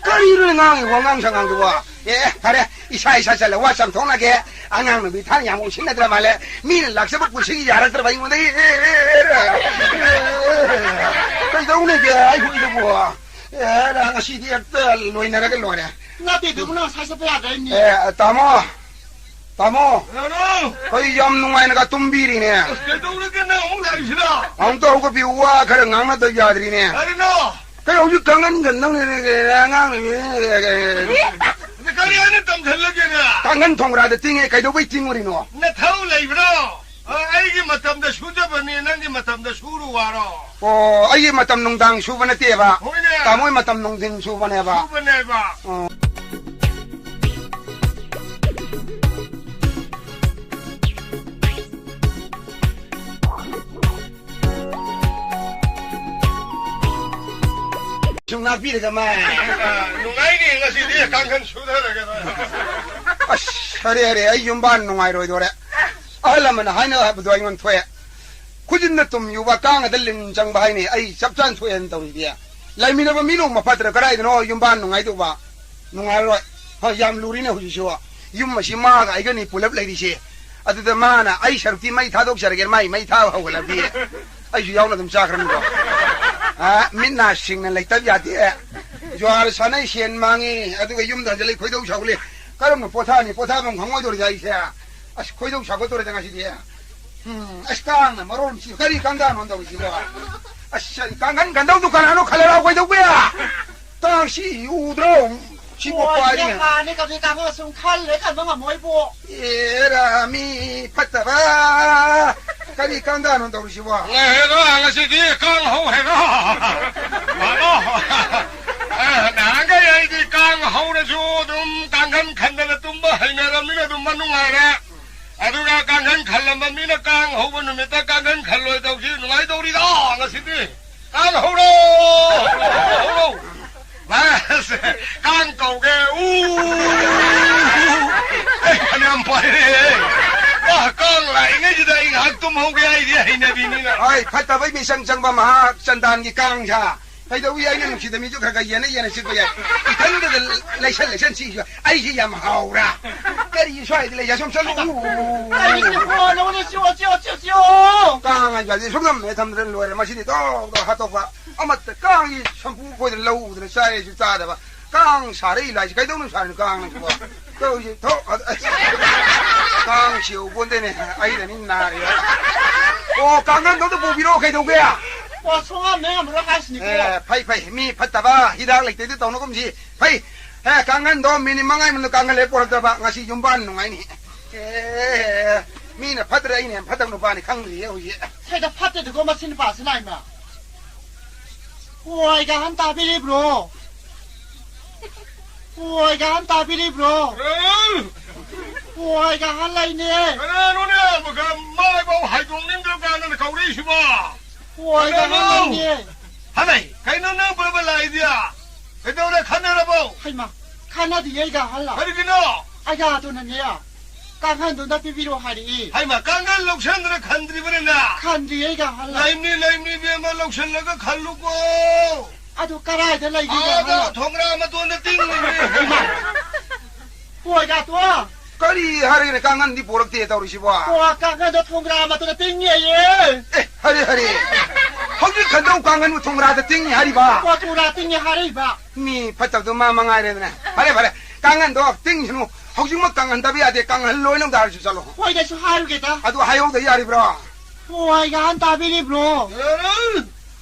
ꯀꯔꯤꯅꯣꯅꯦ ꯉꯥꯡꯉꯤ ꯋꯥꯉꯥꯡ ꯁꯉꯥꯡꯗꯨꯕꯣ? ꯑꯦ, ꯐꯔꯦ, ꯏꯁꯥ ꯏꯁꯥ ꯆꯠꯂ ꯋꯥ ꯆꯥꯝꯊꯣꯛꯅꯒꯦ꯫ ꯑꯉꯥꯡ ꯅꯨꯄꯤ ꯊꯥꯏꯅ ꯌꯥꯝ ꯎꯁꯤꯟꯅꯗ꯭ꯔ ꯃꯥꯜꯂꯦ꯫ ꯃꯤꯅ ꯂꯥꯛꯆꯕ ꯄꯨꯟꯁꯤꯒꯤ ꯌꯥꯔꯛꯇ꯭ꯔꯕ ꯑꯩꯉꯣꯟꯗ꯫ ꯑꯦ, ꯑꯦ, ꯑꯦ, ꯑꯦ, ꯑꯦ꯫ ꯀꯩꯗꯧꯅꯦꯒꯦ ꯑꯩꯈꯣꯏꯗꯨꯕꯨ? ꯑꯦ, ꯉꯁꯤꯗꯤ ꯍꯦꯛꯇ ꯂꯣꯏꯅꯔꯒ ꯂꯣꯏꯔꯦ꯫ ꯅꯠꯇꯦ, ꯑꯗꯨꯕꯨ ꯅꯪ ꯉꯁꯥꯏ ꯆꯠꯄ ꯌꯥꯗ꯭ꯔꯦ ꯃꯤ꯫ ꯑꯦ, ꯇꯥꯃꯣ, ꯇꯥꯃꯣ꯫ ꯀꯩꯅꯣ? ꯑꯩ ꯌꯥꯝ ꯅꯨꯡꯉꯥꯏꯅꯒ ꯇꯨꯝꯕꯤꯔꯤꯅꯦ꯫ ꯑꯁ, ꯀꯩꯗꯧꯔꯒꯦ ꯅꯪ ꯑꯃꯨꯛ ꯂꯥꯛꯏꯁꯤꯅ? ꯑꯃꯨꯛꯇ ꯍꯧꯒꯠꯄꯤꯌꯨ, ꯋꯥ ꯈꯔ ꯉꯥꯡꯅꯗ ꯌꯥꯗ꯭ꯔꯤꯅꯦ꯫ ꯀꯔꯤꯅꯣ? ꯀꯩ ꯍꯧꯖꯤꯛ ꯀꯥꯡꯈꯟꯒ ꯅꯪ ꯑꯉꯥꯡ ꯑꯗ ꯀꯔꯤ ꯍꯥꯏꯅ ꯇꯝꯁꯤꯜꯂꯒꯦꯅꯦ? ꯀꯥꯡꯈꯟ ꯊꯣꯡꯒ꯭ꯔꯥꯗ ꯇꯤꯡꯉꯦ, ꯀꯩꯗꯧꯕꯩ ꯇꯤꯡꯉꯨꯔꯤꯅꯣ? ꯅꯊꯧ ꯂꯩꯕ꯭ꯔꯣ? ꯑ, ꯑꯩꯒꯤ ꯃꯇꯝꯗ ꯁꯨꯖꯕꯅꯤ, ꯅꯪꯒꯤ ꯃꯇꯝꯗ ꯁꯨꯔꯨ ꯋꯥꯔꯣ? ꯑꯣ, ꯑꯩꯒꯤ ꯃꯇꯝ ꯅꯨꯡꯗꯥꯡ ꯁꯨꯕ ꯅꯠꯇꯦꯕ꯫ ꯍꯣꯏꯅꯦ꯫ ꯇꯥꯃꯣꯏ ꯃꯇꯝ ꯅꯨꯡꯊꯤꯟ ꯁꯨꯕꯅꯦꯕ꯫ ꯁꯨꯕꯅꯦꯕ꯫ ꯑꯣ꯫ ꯁꯨꯝ ꯉꯥꯛꯄꯤꯔꯒ ꯃꯥ꯫ ꯑ, ꯅꯨꯡꯉꯥꯏꯅꯤ ꯉꯁꯤꯗꯤ ꯀꯥꯡꯈꯟ ꯁꯨꯊꯔꯒ꯫ ꯑꯁ, ꯍꯔꯦ, ꯍꯔꯦ, ꯑꯩ ꯌꯨꯝꯕꯥꯟ ꯅꯨꯡꯉꯥꯏꯔꯣꯏꯗꯣꯔꯦ꯫ ꯑꯍꯜ ꯂꯃꯟꯅ ꯍꯥꯏꯅꯕꯗꯣ ꯑꯩꯉꯣꯟꯗ ꯊꯣꯛꯑꯦ꯫ ꯈꯨꯖꯤꯟꯅ ꯇꯨꯝ ꯌꯨꯕ, ꯀꯥꯡꯉꯗ ꯂꯤꯟ ꯆꯪꯕ ꯍꯥꯏꯅꯤ꯫ ꯑꯩ ꯆꯞ ꯆꯥꯅ ꯊꯣꯛꯑꯦꯅ ꯇꯧꯔꯤꯗꯤ꯫ ꯂꯩꯃꯤꯟꯅꯕ ꯃꯤ ꯅꯣꯡꯃ ꯐꯠꯇ꯭ꯔ ꯀꯗꯥꯏꯗꯅꯣ ꯌꯨꯝꯕꯥꯟ ꯅꯨꯡꯉꯥꯏꯗꯧꯕ? ꯅꯨꯡꯉꯥꯏꯔꯣꯏ꯫ ꯍꯣꯏ, ꯌꯥꯝ ꯂꯨꯔꯤꯅꯦ ꯍꯧꯖꯤꯛꯁꯨ꯫ ꯌꯨꯝ ꯑꯁꯤ ꯃꯥꯒ ꯑꯩꯒꯅꯤ ꯄꯨꯂꯞ ꯂꯩꯔꯤꯁꯦ꯫ ꯑꯗꯨꯗ ꯃꯥꯅ ꯑꯩ ꯁꯔꯨꯛꯇꯤ ꯃꯩ ꯊꯥꯗꯣꯛꯆꯔꯒꯦ, ꯃꯥꯏ ꯃꯩ ꯊꯥꯕ ꯍꯧꯒꯠꯂꯕꯗꯤ ꯑꯩꯁꯨ ꯌꯥꯎꯅ ꯑꯗꯨꯝ ꯆꯥꯈ꯭ꯔꯅꯤꯀꯣ꯫ ꯑ, ꯃꯤꯠ ꯅꯥ ꯁꯤꯡꯅ ꯂꯩꯇꯕ ꯌꯥꯗꯦ꯫ ꯖꯨꯋꯥꯔ ꯁꯥꯟꯅꯩ, ꯁꯦꯟ ꯃꯥꯡꯉꯤ, ꯑꯗꯨꯒ ꯌꯨꯝꯗ ꯍꯟꯖꯤꯜꯂꯛꯏ, ꯈꯣꯏꯗꯧ ꯁꯥꯎꯒꯠꯂꯤ꯫ ꯀꯔꯝꯅ ꯄꯣꯊꯥꯅꯤ? ꯄꯣꯊꯥꯐꯝ ꯈꯪꯉꯣꯏꯗꯧꯔꯤꯗ ꯑꯩꯁꯦ꯫ ꯑꯁ, ꯈꯣꯏꯗꯧ ꯁꯥꯎꯒꯠꯇꯧꯔꯦꯗ ꯉꯁꯤꯗꯤ꯫ ꯎꯝ, ꯑꯁ, ꯀꯥꯡꯅ ꯃꯔꯣꯟ ꯑꯃ ꯆꯤꯛ-, ꯀꯔꯤ ꯀꯥꯡꯗꯥꯅꯣ ꯇꯧꯔꯤꯁꯤꯕꯣ? ꯑꯁ, ꯀꯥꯡꯈꯟ ꯈꯟꯗꯧꯗꯨ ꯀꯅꯥꯅꯣ ꯈꯜꯂꯔꯥꯎ ꯀꯩꯗꯧꯕ? ꯀꯥꯡꯁꯤ ꯎꯗ꯭ꯔꯣ? ꯁꯤꯕꯨ ꯑꯣ, ꯄꯥꯏꯔꯤ꯫ ꯏꯕꯦꯝꯃ, ꯀꯥꯡꯅꯦ, ꯀꯥꯡꯅꯦ, ꯀꯥꯡꯅꯦ, ꯁꯨꯝ ꯈꯜꯂꯦ, ꯈꯟꯕ ꯉꯝꯃꯣꯏꯕꯣ꯫ ꯑꯦꯔꯥ, ꯃꯤ ꯐꯠꯇꯕ! ꯀꯔꯤ ꯀꯥꯡꯗꯥꯅꯣ ꯇꯧꯔꯤꯁꯤꯕꯣ? ꯂꯩꯔꯦꯗꯣ, ꯉꯁꯤꯗꯤ ꯀꯥꯡ ꯍꯧ ꯍꯦꯔꯥ! ꯂꯥꯛꯑꯣ! ꯑꯦ, ꯅꯍꯥꯟꯈꯩ ꯑꯩꯗꯤ ꯀꯥꯡ ꯍꯧꯔꯁꯨ ꯑꯗꯨꯝ ꯀꯥꯡꯈꯟ ꯈꯟꯗꯅ ꯇꯨꯝꯕ ꯍꯩꯅꯔꯕꯅꯤꯅ ꯑꯗꯨꯝ ꯃꯅꯨꯡ ꯉꯥꯏꯔꯦ꯫ ꯑꯗꯨꯒ ꯀꯥꯡꯈꯟ ꯈꯜꯂꯝꯕ ꯃꯤꯅ ꯀꯥꯡ ꯍꯧꯕ ꯅꯨꯃꯤꯠꯇ ꯀꯥꯡꯈꯟ ꯈꯜꯂꯣꯏ ꯇꯧꯁꯤ, ꯅꯨꯡꯉꯥꯏꯗꯧꯔꯤꯗ ꯉꯁꯤꯗꯤ꯫ ꯀꯥꯡ ꯍꯧꯔꯣ! ꯍꯧꯔꯣ! ꯍꯧꯔꯣ! ꯃꯥꯁꯦ ꯀꯥꯡ ꯀꯧꯒꯦ꯫ ꯎ! ꯑꯦ, ꯐꯅꯌꯥꯝ ꯄꯥꯏꯔꯦ꯫ ꯑ, ꯀꯥꯡ ꯂꯥꯛꯏꯉꯩꯁꯤꯗ ꯑꯩ ꯉꯥꯏꯍꯥꯛ ꯇꯨꯝꯍꯧꯒꯦ, ꯑꯩꯗꯤ ꯍꯩꯅꯕꯤꯅꯤꯅ꯫ ꯍꯣꯏ, ꯐꯠꯇꯕꯩ ꯃꯤꯆꯪ ꯆꯪꯕ ꯃꯍꯥ ꯆꯟꯗꯥꯟꯒꯤ ꯀꯥꯡꯁꯥ꯫ ꯀꯩꯗꯧꯏ? ꯑꯩꯅ ꯅꯨꯡꯁꯤꯗ ꯃꯤꯁꯨ ꯈꯔ ꯈꯔ ꯌꯦꯟꯅ ꯌꯦꯟꯅ ꯆꯤꯛꯄ ꯌꯥꯏ꯫ ꯏꯊꯟꯗꯗ ꯂꯩꯁꯟ ꯂꯩꯁꯟ ꯆꯤꯛꯏꯁꯨ ꯑꯩꯁꯤ ꯌꯥꯝ ꯍꯥꯎꯔꯥ? ꯀꯔꯤ ꯁ꯭ꯋꯥꯏꯗ ꯂꯩ? ꯑꯁꯣꯝ ꯆꯠꯂꯨ꯫ ꯎ! ꯑꯩꯒꯤ ꯐꯣꯟ ꯑꯃꯗ ꯆꯤꯛꯑꯣ, ꯆꯤꯛꯑꯣ, ꯆꯤꯛꯑꯣ, ꯆꯤꯛꯑꯣ! ꯀꯥꯡ ꯍꯥꯏꯕꯁꯦ ꯁꯨꯝ ꯅꯝꯃꯦ ꯊꯝꯗꯅ ꯂꯣꯏꯔꯦ꯫ ꯃꯁꯤꯗꯤ ꯇꯣꯛ ꯇꯣꯛ ꯍꯥꯠꯇꯣꯛꯄ꯫ ꯑꯃꯠꯇ ꯀꯥꯡꯒꯤ ꯁꯝꯄꯨ ꯈꯣꯏꯗꯅ ꯂꯧ ꯎꯗꯅ ꯆꯥꯏꯁꯨ ꯆꯥꯗꯕ꯫ ꯀꯥꯡ ꯁꯥꯔꯛꯏ ꯂꯥꯏꯁꯤ ꯀꯩꯗꯧꯅ ꯁꯥꯔꯤꯅꯣ ꯀꯥꯡꯅꯁꯤꯕꯣ? ꯇꯧꯔꯤꯁꯤ ꯊꯣꯛ-, ꯑꯁ, ꯀꯥꯡ ꯁꯤꯍꯧ ꯄꯣꯟꯇꯦꯅꯦ꯫ ꯑꯩꯅꯅꯤ ꯅꯥꯔꯤꯕ꯫ ꯑꯣ, ꯀꯥꯡꯈꯟꯗꯣ ꯑꯝꯇ ꯄꯨꯕꯤꯔꯛꯑꯣ, ꯀꯩꯗꯧꯒꯦ? ꯑꯣ, ꯁꯨꯡꯉꯝ ꯍꯦꯛ ꯉꯝꯃꯔꯣꯏ ꯍꯥꯏꯁꯤꯅꯤꯀꯣ꯫ ꯑꯦ, ꯐꯩ, ꯐꯩ꯫ ꯃꯤ ꯐꯠꯇꯕ ꯍꯤꯗꯥꯛ ꯂꯩꯇꯦꯗꯤ ꯇꯧꯅꯒꯨꯝꯁꯤ꯫ ꯐꯩ꯫ ꯑꯦ, ꯀꯥꯡꯈꯟꯗꯣ ꯃꯤꯅꯤꯠ ꯃꯉꯥꯒꯤ ꯃꯅꯨꯡꯗ ꯀꯥꯡꯈꯟ ꯂꯩ ꯄꯨꯔꯛꯇꯕ꯫ ꯉꯁꯤ ꯌꯨꯝꯕꯥꯟ ꯅꯨꯡꯉꯥꯏꯅꯤ꯫ ꯑꯦ, ꯃꯤꯅ ꯐꯠꯇ꯭ꯔꯦ, ꯑꯩꯅ ꯍꯦꯟꯅ ꯐꯠꯇꯕ ꯅꯨꯄꯥꯅꯤ ꯈꯪꯗ꯭ꯔꯤꯌꯦ ꯍꯧꯖꯤꯛ꯫ ꯁꯤꯗ ꯐꯠꯇꯦꯗꯀꯣ ꯃꯁꯤ ꯅꯨꯄꯥꯁꯤꯅ ꯏꯃꯥ꯫ ꯍꯣꯏꯒ ꯍꯟ ꯇꯥꯕꯤꯔꯤꯕ꯭ꯔꯣ? ꯍꯣꯏꯒ ꯍꯟ ꯇꯥꯕꯤꯔꯤꯕ꯭ꯔꯣ? ꯎꯝ꯫ ꯍꯣꯏꯒ ꯍꯟ ꯂꯩꯅꯦ꯫ ꯀꯅꯥꯅꯣꯅꯦ? ꯃꯥꯏꯐꯥꯎ ꯍꯥꯏꯗꯣꯛꯅꯤꯡꯗ꯭ꯔ ꯀꯥꯟꯗ ꯀꯧꯔꯛꯏꯁꯤꯕꯣ? ꯍꯣꯏꯒ ꯍꯟ ꯀꯅꯥꯅꯣ? ꯂꯩꯅꯦ꯫ ꯍꯂꯩ, ꯀꯩꯅꯣ ꯅꯪ ꯕꯔꯕꯔ ꯂꯥꯛꯏꯗꯤ? ꯀꯩꯗꯧꯔꯦ, ꯈꯠꯅꯔꯕꯣ? ꯍꯩꯃꯥ, ꯈꯠꯅꯗꯤꯌꯦ ꯑꯩꯒ ꯍꯜꯂ꯫ ꯀꯔꯤꯒꯤꯅꯣ? ꯑꯩꯒ ꯑꯗꯨꯅꯅꯦ꯫ ꯀꯥꯡꯈꯟꯗꯨ ꯑꯝꯇ ꯄꯤꯕꯤꯔꯣ ꯍꯥꯏꯔꯛꯏ꯫ ꯍꯩꯃꯥ, ꯀꯥꯡꯈꯟ ꯂꯧꯁꯟꯗꯅ ꯈꯟꯗ꯭ꯔꯤꯕꯅꯤꯅ? ꯈꯟꯗ꯭ꯔꯤ ꯑꯩꯒ ꯍꯜꯂ꯫ ꯂꯩꯕꯅꯤ, ꯂꯩꯕꯅꯤ, ꯏꯕꯦꯝꯃ, ꯂꯧꯁꯜꯂꯒ ꯈꯜꯂꯨꯀꯣ꯫ ꯑꯗꯨ ꯀꯔꯥꯏꯗ ꯂꯩꯒꯦ ꯑꯥꯗ ꯍꯜꯂ? ꯊꯣꯡꯒ꯭ꯔꯥ ꯃꯇꯣꯟꯗ ꯇꯤꯡꯉꯤꯕꯅꯤ꯫ ꯍꯩꯃꯥ꯫ ꯍꯣꯏꯒ ꯇꯣ꯫ ꯀꯔꯤ ꯍꯥꯏꯔꯒꯅꯦ, ꯀꯥꯡꯈꯟꯗꯤ ꯄꯣꯔꯛꯇꯦ ꯇꯧꯔꯤꯁꯤꯕꯣ? ꯑꯣ, ꯀꯥꯡꯈꯟꯗꯣ ꯊꯣꯡꯒ꯭ꯔꯥ ꯃꯇꯣꯟꯗ ꯇꯤꯡꯉꯦꯌꯦ꯫ ꯑꯦ, ꯍꯔꯦ, ꯍꯔꯦ꯫ ꯍꯧꯖꯤꯛ ꯈꯟꯗꯧ ꯀꯥꯡꯈꯟꯕꯨ ꯊꯣꯡꯒ꯭ꯔꯥꯗ ꯇꯤꯡꯉꯤ ꯍꯥꯏꯔꯤꯕ? ꯑꯣ, ꯊꯣꯡꯒ꯭ꯔꯥ ꯇꯤꯡꯉꯦ ꯍꯥꯏꯔꯤꯕ꯫ ꯃꯤ ꯐꯠꯇꯕꯗꯣ ꯃꯥ ꯃꯉꯥꯏꯔꯦꯗꯅ꯫ ꯐꯔꯦ, ꯐꯔꯦ꯫ ꯀꯥꯡꯈꯟꯗꯣ ꯇꯤꯡꯁꯅꯨ꯫ ꯍꯧꯖꯤꯛꯃꯛ ꯀꯪꯍꯟꯗꯕ ꯌꯥꯗꯦ꯫ ꯀꯪꯍꯜꯂꯣꯏꯅ ꯑꯝꯇ ꯍꯥꯏꯔꯨꯆꯣ ꯆꯠꯂꯣ꯫ ꯍꯣꯏꯗꯁꯨ ꯍꯥꯏꯔꯨꯒꯦꯗ꯫ ꯑꯗꯨ ꯍꯥꯏꯍꯧꯗ ꯌꯥꯔꯤꯕ꯭ꯔꯣ? ꯍꯣꯏꯒ ꯍꯟ ꯇꯥꯕꯤꯔꯤꯕ꯭ꯔꯣ? ꯑꯦ!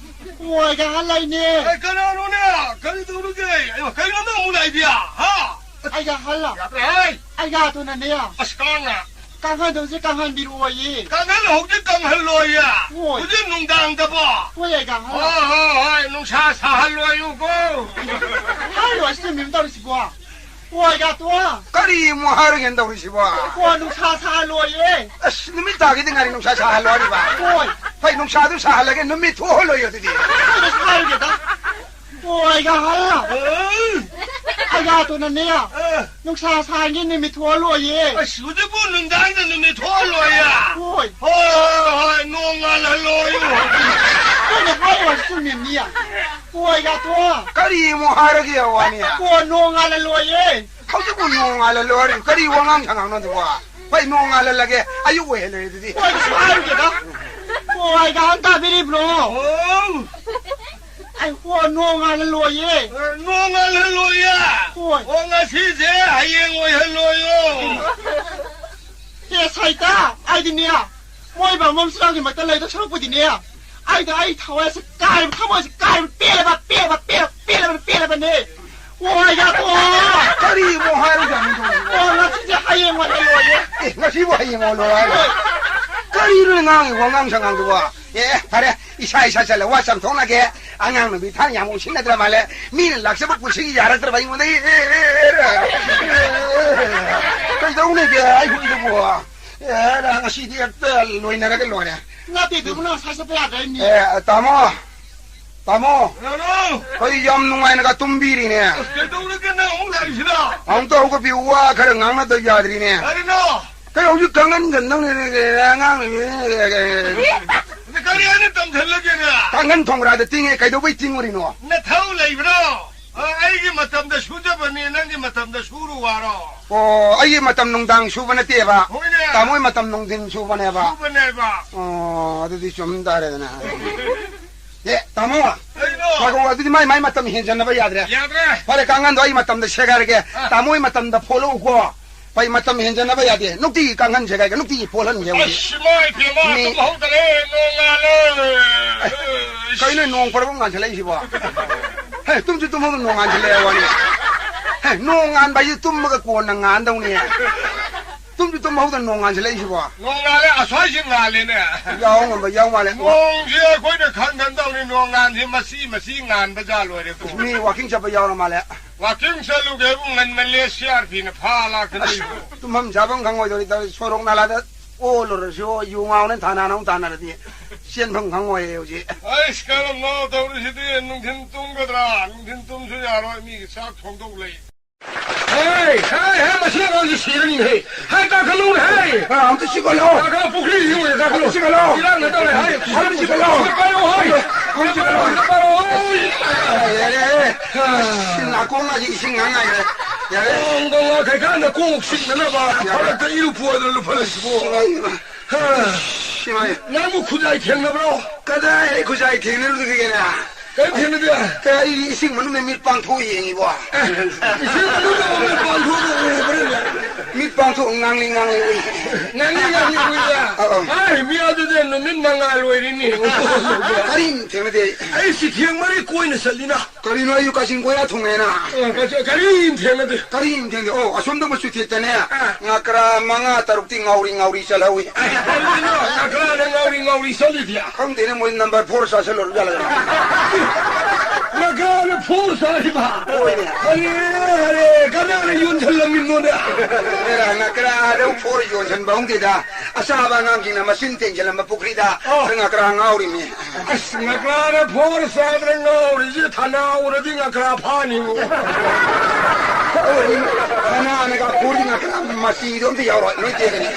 ꯍꯣꯏꯒ ꯍꯟ ꯂꯩꯅꯦ꯫ ꯑꯦ, ꯀꯅꯥꯅꯣꯅꯦ? ꯀꯔꯤ ꯇꯧꯔꯒꯦ? ꯑꯩ ꯀꯩꯅꯣ ꯅꯪ ꯑꯃꯨꯛ ꯂꯥꯛꯏꯗꯤ? ꯍꯥ? ꯑꯩꯒ ꯍꯜꯂ꯫ ꯌꯥꯗ꯭ꯔꯦ, ꯍꯩ! ꯑꯩꯒ ꯑꯗꯨꯅꯅꯦ꯫ ꯑꯁ, ꯀꯥꯡꯅ꯫ ꯀꯥꯡꯈꯟꯗꯣ ꯍꯧꯖꯤꯛ ꯀꯪꯍꯟꯕꯤꯔꯛꯑꯣꯌꯦ꯫ ꯀꯥꯡꯈꯟ ꯍꯧꯖꯤꯛ ꯀꯪꯍꯜꯂꯣꯌꯦ? ꯍꯣꯏ꯫ ꯍꯧꯖꯤꯛ ꯅꯨꯡꯗꯥꯡꯗꯕꯣ? ꯍꯣꯏ, ꯑꯩꯒ ꯍꯜꯂ꯫ ꯍꯣꯏ, ꯍꯣꯏ, ꯍꯣꯏ, ꯅꯨꯡꯁꯥ ꯁꯥꯍꯜꯂꯣꯌꯨꯀꯣ꯫ ꯍꯥꯏꯔꯣ, ꯑꯁꯤ ꯆꯨꯝꯃꯤꯕ ꯇꯧꯔꯤꯁꯤꯕꯣ? ꯍꯣꯏ, ꯑꯩꯒ ꯇꯣ꯫ ꯀꯔꯤ ꯑꯃꯨꯛ ꯍꯥꯏꯔꯒꯦꯅ ꯇꯧꯔꯤꯁꯤꯕꯣ? ꯍꯣ, ꯅꯨꯡꯁꯥ ꯁꯥꯍꯜꯂꯣꯌꯦ꯫ ꯑꯁ, ꯅꯨꯃꯤꯠ ꯇꯥꯒꯦꯗꯤ ꯉꯥꯏꯔꯤ ꯅꯨꯡꯁꯥ ꯁꯥꯍꯜꯂꯣ ꯍꯥꯏꯔꯤꯕ? ꯍꯣꯏ꯫ ꯍꯣꯏ, ꯅꯨꯡꯁꯥꯗꯨ ꯁꯥꯍꯜꯂꯒꯦ, ꯅꯨꯃꯤꯠ ꯊꯣꯛꯍꯜꯂꯣꯌꯣ ꯑꯗꯨꯗꯤ꯫ ꯍꯣꯏ, ꯍꯥꯏꯔꯒꯦꯗ꯫ ꯍꯣꯏꯒ ꯍꯜꯂ꯫ ꯑꯦ? ꯑꯩꯒ ꯇꯣꯅꯅꯦ꯫ ꯑꯦ? ꯅꯨꯡꯁꯥ ꯁꯥꯍꯟꯒꯦ ꯅꯨꯃꯤꯠ ꯊꯣꯛꯍꯜꯂꯣꯌꯦ꯫ ꯑꯁ, ꯍꯧꯖꯤꯛꯄꯨ ꯅꯨꯡꯗꯥꯡꯗ ꯅꯨꯃꯤꯠ ꯊꯣꯛꯍꯜꯂꯣꯌꯦ? ꯍꯣꯏ꯫ ꯍꯣꯏ, ꯍꯣꯏ, ꯍꯣꯏ, ꯅꯣꯡ ꯉꯥꯜꯍꯜꯂꯣꯌꯨ꯫ ꯑꯩꯅ ꯍꯥꯏꯔꯤꯕꯁꯤ ꯆꯨꯝꯃꯤꯕꯅꯤ꯫ ꯍꯣꯏꯒ ꯇꯣ꯫ ꯀꯔꯤ ꯑꯃꯨꯛ ꯍꯥꯏꯔꯒꯦ ꯋꯥꯅꯤ? ꯍꯣ, ꯅꯣꯡ ꯉꯥꯜꯍꯜꯂꯣꯌꯦ꯫ ꯍꯧꯖꯤꯛꯄꯨ ꯅꯣꯡ ꯉꯥꯜꯍꯜꯂꯣ ꯍꯥꯏꯔꯤ? ꯀꯔꯤ ꯋꯥꯉꯥꯡ ꯁꯉꯥꯡꯅꯣ ꯑꯗꯨꯕꯣ? ꯍꯣꯏ, ꯅꯣꯡ ꯉꯥꯜꯍꯜꯂꯒꯦ, ꯑꯌꯨꯛ ꯑꯣꯏꯍꯜꯂꯦ ꯑꯗꯨꯗꯤ꯫ ꯍꯣꯏ, ꯑꯗꯨꯁꯨ ꯍꯥꯏꯔꯨꯒꯦꯗ꯫ ꯍꯣꯏ, ꯒ꯭ꯌꯥꯟ ꯇꯥꯕꯤꯔꯤꯕ꯭ꯔꯣ? ꯑꯣ꯫ ꯑꯩ ꯍꯣ, ꯅꯣꯡ ꯉꯥꯜꯍꯜꯂꯣꯌꯦ꯫ ꯑꯦ, ꯅꯣꯡ ꯉꯥꯜꯍꯜꯂꯣꯌꯦ? ꯍꯣꯏ꯫ ꯑꯣ, ꯉꯁꯤꯁꯦ ꯍꯌꯦꯡ ꯑꯣꯏꯍꯜꯂꯣꯌꯣ꯫ ꯍꯦ, ꯁꯥꯏꯇ, ꯑꯩꯗꯤꯅꯦ, ꯃꯣꯏ ꯕꯥꯃꯣꯟ ꯁꯨꯔꯥꯡꯒꯤ ꯃꯔꯛꯇ ꯂꯩꯗꯧ ꯁꯔꯨꯛꯄꯨꯗꯤꯅꯦ, ꯑꯩꯗꯣ ꯑꯩ ꯊꯋꯥꯏꯁꯦ ꯀꯥꯏꯔꯕ, ꯊꯃꯣꯏꯁꯦ ꯀꯥꯏꯔꯕ, ꯄꯦꯜꯂꯕ, ꯄꯦꯜꯂꯕ, ꯄꯦꯜꯂꯕ, ꯄꯦꯜꯂꯕꯅꯦ꯫ ꯄꯣ ꯍꯥꯏꯗ, ꯄꯣ! ꯀꯔꯤ ꯄꯣ ꯍꯥꯏꯔꯤꯖꯥꯠꯅꯣ ꯇꯧꯔꯤꯁꯤꯕꯣ? ꯄꯣ, ꯉꯁꯤꯗꯤ ꯍꯌꯦꯡ ꯑꯣꯏꯅ ꯂꯣꯏꯔꯦ꯫ ꯑꯦ, ꯉꯁꯤꯕꯨ ꯍꯌꯦꯡ ꯑꯣꯏꯅ ꯂꯣꯏꯔꯦ ꯍꯥꯏꯔꯣ? ꯍꯣꯏ꯫ ꯀꯔꯤꯅꯣꯅꯦ ꯉꯥꯡꯉꯤ ꯋꯥꯉꯥꯡ ꯁꯉꯥꯡꯗꯨꯕꯣ? ꯑꯦ, ꯑꯦ, ꯐꯔꯦ, ꯏꯁꯥ ꯏꯁꯥ ꯆꯠꯂꯦ, ꯋꯥ ꯆꯝꯊꯣꯛꯅꯒꯦ꯫ ꯑꯉꯥꯡ ꯅꯨꯄꯤ ꯊꯥꯅ ꯌꯥꯝ ꯎꯁꯤꯟꯅꯗ꯭ꯔ ꯃꯥꯜꯂꯦ꯫ ꯃꯤꯅ ꯂꯥꯛꯆꯕ ꯄꯨꯟꯁꯤꯒꯤ ꯌꯥꯔꯛꯇ꯭ꯔꯕ ꯑꯩꯉꯣꯟꯗ꯫ ꯑꯦ, ꯑꯦ, ꯑꯦ, ꯑꯦ, ꯑꯦ꯫ ꯀꯩꯗꯧꯅꯤꯒꯦ ꯑꯩꯈꯣꯏꯗꯨꯕꯨ? ꯑꯦ, ꯉꯁꯤꯗꯤ ꯍꯦꯛꯇ ꯂꯣꯏꯅꯔꯒ ꯂꯣꯏꯔꯦ꯫ ꯅꯠꯇꯦ, ꯏꯕꯨꯡꯉꯣ, ꯉꯁꯥꯏ ꯆꯠꯄ ꯌꯥꯗ꯭ꯔꯦ, ꯃꯤ꯫ ꯑꯦ, ꯇꯥꯃꯣ, ꯇꯥꯃꯣ, ꯀꯩꯅꯣ? ꯑꯩ ꯌꯥꯝ ꯅꯨꯡꯉꯥꯏꯅꯒ ꯇꯨꯝꯕꯤꯔꯤꯅꯦ꯫ ꯑꯁ, ꯀꯩꯗꯧꯔꯒꯦ ꯅꯪ ꯑꯃꯨꯛ ꯂꯥꯛꯏꯁꯤꯅ? ꯑꯃꯨꯛꯇ ꯍꯧꯒꯠꯄꯤꯌꯨ, ꯋꯥ ꯈꯔ ꯉꯥꯡꯅꯗ ꯌꯥꯗ꯭ꯔꯤꯅꯦ꯫ ꯀꯔꯤꯅꯣ? ꯀꯩ ꯍꯧꯖꯤꯛ ꯀꯥꯡꯈꯟꯒ ꯅꯪ ꯑꯉꯥꯡ ꯑꯗ ꯀꯔꯤ ꯍꯥꯏꯅ ꯇꯝꯁꯤꯜꯂꯒꯦꯅꯦ? ꯀꯥꯡꯈꯟ ꯊꯣꯡꯒ꯭ꯔꯥꯗ ꯇꯤꯡꯉꯦ, ꯀꯩꯗꯧꯕꯩ ꯇꯤꯡꯉꯨꯔꯤꯅꯣ? ꯅꯊꯧ ꯂꯩꯕ꯭ꯔꯣ? ꯑ, ꯑꯩꯒꯤ ꯃꯇꯝꯗ ꯁꯨꯖꯕꯅꯤ, ꯅꯪꯒꯤ ꯃꯇꯝꯗ ꯁꯨꯔꯨ ꯋꯥꯔꯣ? ꯑꯣ, ꯑꯩꯒꯤ ꯃꯇꯝ ꯅꯨꯡꯗꯥꯡ ꯁꯨꯕ ꯅꯠꯇꯦꯕ꯫ ꯍꯣꯏꯅꯦ꯫ ꯇꯥꯃꯣꯏ ꯃꯇꯝ ꯅꯨꯡꯊꯤꯟ ꯁꯨꯕꯅꯦꯕ꯫ ꯁꯨꯕꯅꯦꯕ꯫ ꯑꯣ, ꯑꯗꯨꯗꯤ ꯆꯨꯝ ꯇꯥꯔꯦꯗꯅ꯫ ꯑꯦ, ꯇꯥꯃꯣ꯫ ꯀꯩꯅꯣ? ꯉꯥꯏꯈꯣ, ꯑꯗꯨꯗꯤ ꯃꯥꯏ, ꯃꯥꯏ ꯃꯇꯝ ꯍꯦꯟꯖꯟꯅꯕ ꯌꯥꯗ꯭ꯔꯦ꯫ ꯌꯥꯗ꯭ꯔꯦ꯫ ꯐꯔꯦ, ꯀꯥꯡꯈꯟꯗꯣ ꯑꯩ ꯃꯇꯝꯗ ꯁꯦꯒꯥꯏꯔꯒꯦ꯫ ꯑ꯫ ꯇꯥꯃꯣꯏ ꯃꯇꯝꯗ ꯐꯣꯂꯛꯎꯀꯣ꯫ ꯐꯩ, ꯃꯇꯝ ꯍꯦꯟꯖꯟꯅꯕ ꯌꯥꯗꯦ꯫ ꯅꯨꯡꯇꯤꯒꯤ ꯀꯥꯡꯈꯟ ꯁꯦꯒꯥꯏꯒ ꯅꯨꯡꯇꯤꯒꯤ ꯐꯣꯜꯍꯟꯒꯦ ꯍꯧꯖꯤꯛ꯫ ꯑꯁ, ꯏꯃꯥ ꯏꯕꯦꯝꯃ, ꯃꯤ ꯇꯨꯝꯍꯧꯗꯔꯦ, ꯅꯣꯡꯉꯥꯜꯂꯦ꯫ ꯀꯩꯅꯣ ꯅꯣꯡ ꯄꯔꯕ ꯉꯥꯟꯁꯤꯜꯂꯛꯏꯁꯤꯕꯣ? ꯍꯦ, ꯇꯨꯝꯁꯨ ꯇꯨꯝꯍꯧꯗ ꯅꯣꯡ ꯉꯥꯟꯁꯤꯜꯂꯛꯑꯦ ꯋꯥꯅꯤ꯫ ꯍꯦ, ꯅꯣꯡ ꯉꯥꯟꯕ ꯍꯥꯏꯁꯤ ꯇꯨꯝꯃꯒ ꯀꯣꯟꯅ ꯉꯥꯟꯗꯧꯅꯤ꯫ ꯇꯨꯝꯁꯨ ꯇꯨꯝꯍꯧꯗ ꯅꯣꯡ ꯉꯥꯟꯁꯤꯜꯂꯛꯏꯁꯤꯕꯣ? ꯅꯣꯡꯉꯥꯜꯂꯦ, ꯑꯁ꯭ꯋꯥꯏꯁꯤ ꯉꯥꯜꯂꯦꯅꯦ꯫ ꯌꯥꯎ ꯉꯝꯕ ꯌꯥꯎ ꯃꯥꯜꯂꯦ꯫ ꯅꯣꯡꯁꯦ ꯑꯩꯈꯣꯏꯅ ꯈꯪ ꯈꯪ ꯇꯧꯅꯤ, ꯅꯣꯡ ꯉꯥꯟꯁꯤ ꯃꯆꯤ ꯃꯆꯤ ꯉꯥꯟꯕ ꯖꯥꯠ ꯂꯣꯏꯔꯦꯀꯣ꯫ ꯃꯤ ꯋꯥꯀꯤꯡ ꯆꯠꯄ ꯌꯥꯎꯔ ꯃꯥꯜꯂꯦ꯫ ꯋꯥꯀꯤꯡ ꯆꯠꯂꯨꯒꯦꯕꯨ ꯉꯟꯃꯜꯂꯦ, ꯁꯤ ꯑꯥꯔ ꯄꯤꯅ ꯐꯥ ꯂꯥꯛꯀꯅꯤ꯫ ꯑꯁ, ꯇꯨꯝꯐꯝ ꯆꯥꯐꯝ ꯈꯪꯉꯣꯏꯗꯧꯔꯤ ꯇꯧꯔꯤ꯫ ꯁꯣꯔꯣꯛ ꯅꯥꯂꯥꯗ ꯑꯣꯜꯂꯨꯔꯁꯨ ꯌꯨ ꯉꯥꯎꯅ ꯊꯥꯅꯅ ꯑꯃꯨꯛ ꯊꯥꯅꯔꯗꯤ ꯆꯦꯟꯐꯝ ꯈꯪꯉꯣꯏ ꯍꯧꯖꯤꯛ꯫ ꯑꯩꯁ, ꯀꯔꯝꯅꯣ ꯇꯧꯔꯤꯁꯤꯗꯤ? ꯅꯨꯡꯊꯤꯟ ꯇꯨꯝꯒꯗ꯭ꯔꯥ? ꯅꯨꯡꯊꯤꯟ ꯇꯨꯝꯁꯨ ꯌꯥꯔꯣꯏ, ꯃꯤꯒꯤ ꯆꯥꯛ ꯊꯣꯡꯗꯧ ꯂꯩ꯫ ꯍꯦ, ꯍꯦ, ꯍꯦ, ꯃꯁꯤ ꯑꯉꯥꯡꯁꯤ ꯁꯤꯔꯅꯤꯍꯦ꯫ ꯍꯦ, ꯀꯥꯈꯠꯂꯨꯅꯦ, ꯍꯦ꯫ ꯑ, ꯑꯝꯇ ꯆꯤꯛꯍꯜꯂꯣ꯫ ꯀꯥꯈꯠꯂꯣ, ꯄꯨꯈ꯭ꯔꯤꯁꯤ ꯑꯣꯏꯅ ꯀꯥꯈꯠꯂꯣ꯫ ꯑꯝꯇ ꯆꯤꯛꯍꯜꯂꯣ꯫ ꯏꯔꯥꯡ ꯅꯠꯇꯧꯔꯦ, ꯍꯦ꯫ ꯑꯝꯇ ꯆꯤꯛꯍꯜꯂꯣ꯫ ꯁꯤꯗ ꯄꯥꯏꯔꯛꯑꯣ, ꯍꯦ꯫ ꯑꯝꯇ ꯆꯤꯛꯍꯜꯂꯣ꯫ ꯁꯤꯗ ꯄꯥꯏꯔꯛꯑꯣ, ꯍꯦ꯫ ꯌꯥꯔꯦ, ꯌꯥꯔꯦ꯫ ꯑꯁ, ꯅꯥꯀꯣꯡ ꯑꯁꯤ ꯏꯁꯤꯡ ꯉꯥꯡ ꯉꯥꯏꯔꯦ꯫ ꯌꯥꯔꯦ꯫ ꯅꯣꯡ ꯅꯣꯡ ꯂꯥꯛꯈ꯭ꯔꯀꯥꯟꯗ ꯀꯣꯛ ꯆꯤꯛꯅꯅꯕ ꯌꯥꯔꯦ꯫ ꯐꯔꯛꯇ ꯏꯔꯨ ꯄꯣꯗꯅ ꯂꯨꯞꯍꯜꯂꯁꯤꯕꯣ꯫ ꯁꯤꯃꯥꯏ꯫ ꯍꯥ꯫ ꯁꯤꯃꯥꯏ꯫ ꯅꯪꯕꯨ ꯈꯨꯖꯥꯏ ꯊꯦꯡꯅꯕ꯭ꯔꯣ? ꯀꯗꯥꯏ ꯈꯨꯖꯥꯏ ꯊꯦꯡꯅꯔꯨꯗꯒꯦꯅꯦ? ꯀꯔꯤ ꯊꯦꯡꯅꯗꯦ? ꯀꯩ, ꯑꯩ ꯏꯁꯤꯡ ꯃꯅꯨꯡꯗ ꯃꯤꯠ ꯄꯥꯡꯊꯣꯛꯑ ꯌꯦꯡꯉꯤꯕꯣ꯫ ꯑꯦ, ꯏꯁꯤꯡ ꯃꯅꯨꯡꯗ ꯃꯤꯠ ꯄꯥꯡꯊꯣꯛꯑꯒ ꯎꯕ꯭ꯔꯅꯦ? ꯃꯤꯠ ꯄꯥꯡꯊꯣꯛ ꯉꯥꯡꯂꯤ ꯉꯥꯡꯂꯤ ꯎꯏ꯫ ꯉꯥꯡꯂꯤ ꯉꯥꯡꯂꯤ ꯎꯏꯌꯦ꯫ ꯑꯧ, ꯑꯧ꯫ ꯑꯩ ꯃꯤ ꯑꯗꯨꯗꯤ ꯅꯨꯃꯤꯠ ꯃꯉꯥ ꯂꯣꯏꯔꯤꯅꯤ꯫ ꯀꯔꯤꯝ ꯊꯦꯡꯅꯗꯦ꯫ ꯑꯩ ꯁꯤꯊꯦꯡ ꯃꯔꯤ ꯀꯣꯏꯅ ꯆꯠꯂꯤꯅ꯫ ꯀꯔꯤꯅꯣ ꯑꯩꯁꯨ ꯀꯥꯆꯤꯟ ꯀꯣꯏꯔꯥ ꯊꯨꯡꯉꯦꯅ꯫ ꯑ, ꯀꯔꯤ-, ꯀꯔꯤꯝ ꯊꯦꯡꯅꯗꯦ꯫ ꯀꯔꯤꯝ ꯊꯦꯡꯗꯦ꯫ ꯑꯣ, ꯑꯁꯣꯝꯗ ꯃꯆꯨ ꯊꯦꯠꯇꯅꯦ꯫ ꯑꯥ꯫ ꯉꯀ꯭ꯔꯥ ꯃꯉꯥ ꯇꯔꯨꯛꯇꯤ ꯉꯥꯎꯔꯤ ꯉꯥꯎꯔꯤ ꯆꯠꯍꯧꯋꯤ꯫ ꯀꯔꯤꯅꯣ? ꯉꯀ꯭ꯔꯥꯅ ꯉꯥꯎꯔꯤ ꯉꯥꯎꯔꯤ ꯆꯠꯂꯤꯗꯤ? ꯈꯪꯗꯦꯅꯦ, ꯃꯣꯏ number four ꯆꯥꯁꯤꯜꯂꯨꯔ ꯖꯥꯠꯂ? ꯉꯀ꯭ꯔꯥꯅ four ꯆꯥꯔꯤꯕ? ꯍꯣꯏꯅꯦ꯫ ꯑꯔꯦ, ꯑꯔꯦ, ꯀꯅꯥꯅ ꯌꯣꯟꯁꯤꯜꯂꯝꯃꯤꯅꯣꯅꯦ? ꯑꯦꯔꯥ, ꯉꯀ꯭ꯔꯥꯗ four ꯌꯣꯟꯁꯤꯟꯕ ꯍꯧꯗꯦꯗ꯫ ꯑꯆꯥꯕ ꯑꯉꯥꯡꯁꯤꯡꯅ ꯃꯆꯤꯟ ꯇꯦꯡꯁꯤꯜꯂꯝꯕ ꯄꯨꯈ꯭ꯔꯤꯗ ꯑꯣ꯫ ꯉꯀ꯭ꯔꯥ ꯉꯥꯎꯔꯤꯃꯤ꯫ ꯑꯁ, ꯉꯀ꯭ꯔꯥꯅ four ꯆꯥꯗꯅ ꯉꯥꯎꯔꯤꯁꯤ ꯊꯥꯅ ꯎꯔꯗꯤ ꯉꯀ꯭ꯔꯥ ꯐꯥꯅꯤꯕꯨ꯫ ꯊꯥꯅꯅꯒ ꯐꯨꯔꯗꯤ ꯉꯀ꯭ꯔꯥ ꯃꯆꯤꯗꯣ ꯑꯝꯇ ꯌꯥꯎꯔꯣꯏ, ꯂꯣꯏ ꯇꯦꯛꯀꯅꯤ꯫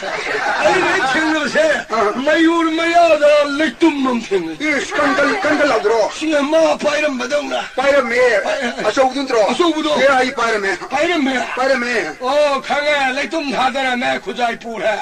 ꯑꯩꯅ ꯍꯦꯛ ꯊꯦꯡꯅꯕꯁꯦ ꯑꯥ꯫ ꯃꯌꯨꯔ ꯃꯌꯥꯗ ꯂꯩꯇꯨꯝ ꯑꯃ ꯊꯦꯡꯅꯩ꯫ ꯏꯁ, ꯀꯟ, ꯀꯟ, ꯀꯟ, ꯀꯟ ꯂꯥꯎꯗ꯭ꯔꯣ? ꯁꯤ ꯃꯥ ꯄꯥꯏꯔꯝꯕꯗꯧꯅ꯫ ꯄꯥꯏꯔꯝꯃꯦ꯫ ꯄꯥꯏ-, ꯑꯆꯧꯕꯗꯨ ꯅꯠꯇ꯭ꯔꯣ? ꯑꯆꯧꯕꯗꯣ꯫ ꯑꯦ, ꯑꯩ ꯄꯥꯏꯔꯝꯃꯦ꯫ ꯄꯥꯏꯔꯝꯃꯦ꯫ ꯄꯥꯏꯔꯝꯃꯦ꯫ ꯑꯣ, ꯈꯪꯉꯦ꯫ ꯂꯩꯇꯨꯝ ꯊꯥꯗꯔꯝꯃꯦ, ꯈꯨꯖꯥꯏ ꯄꯨꯔꯦ꯫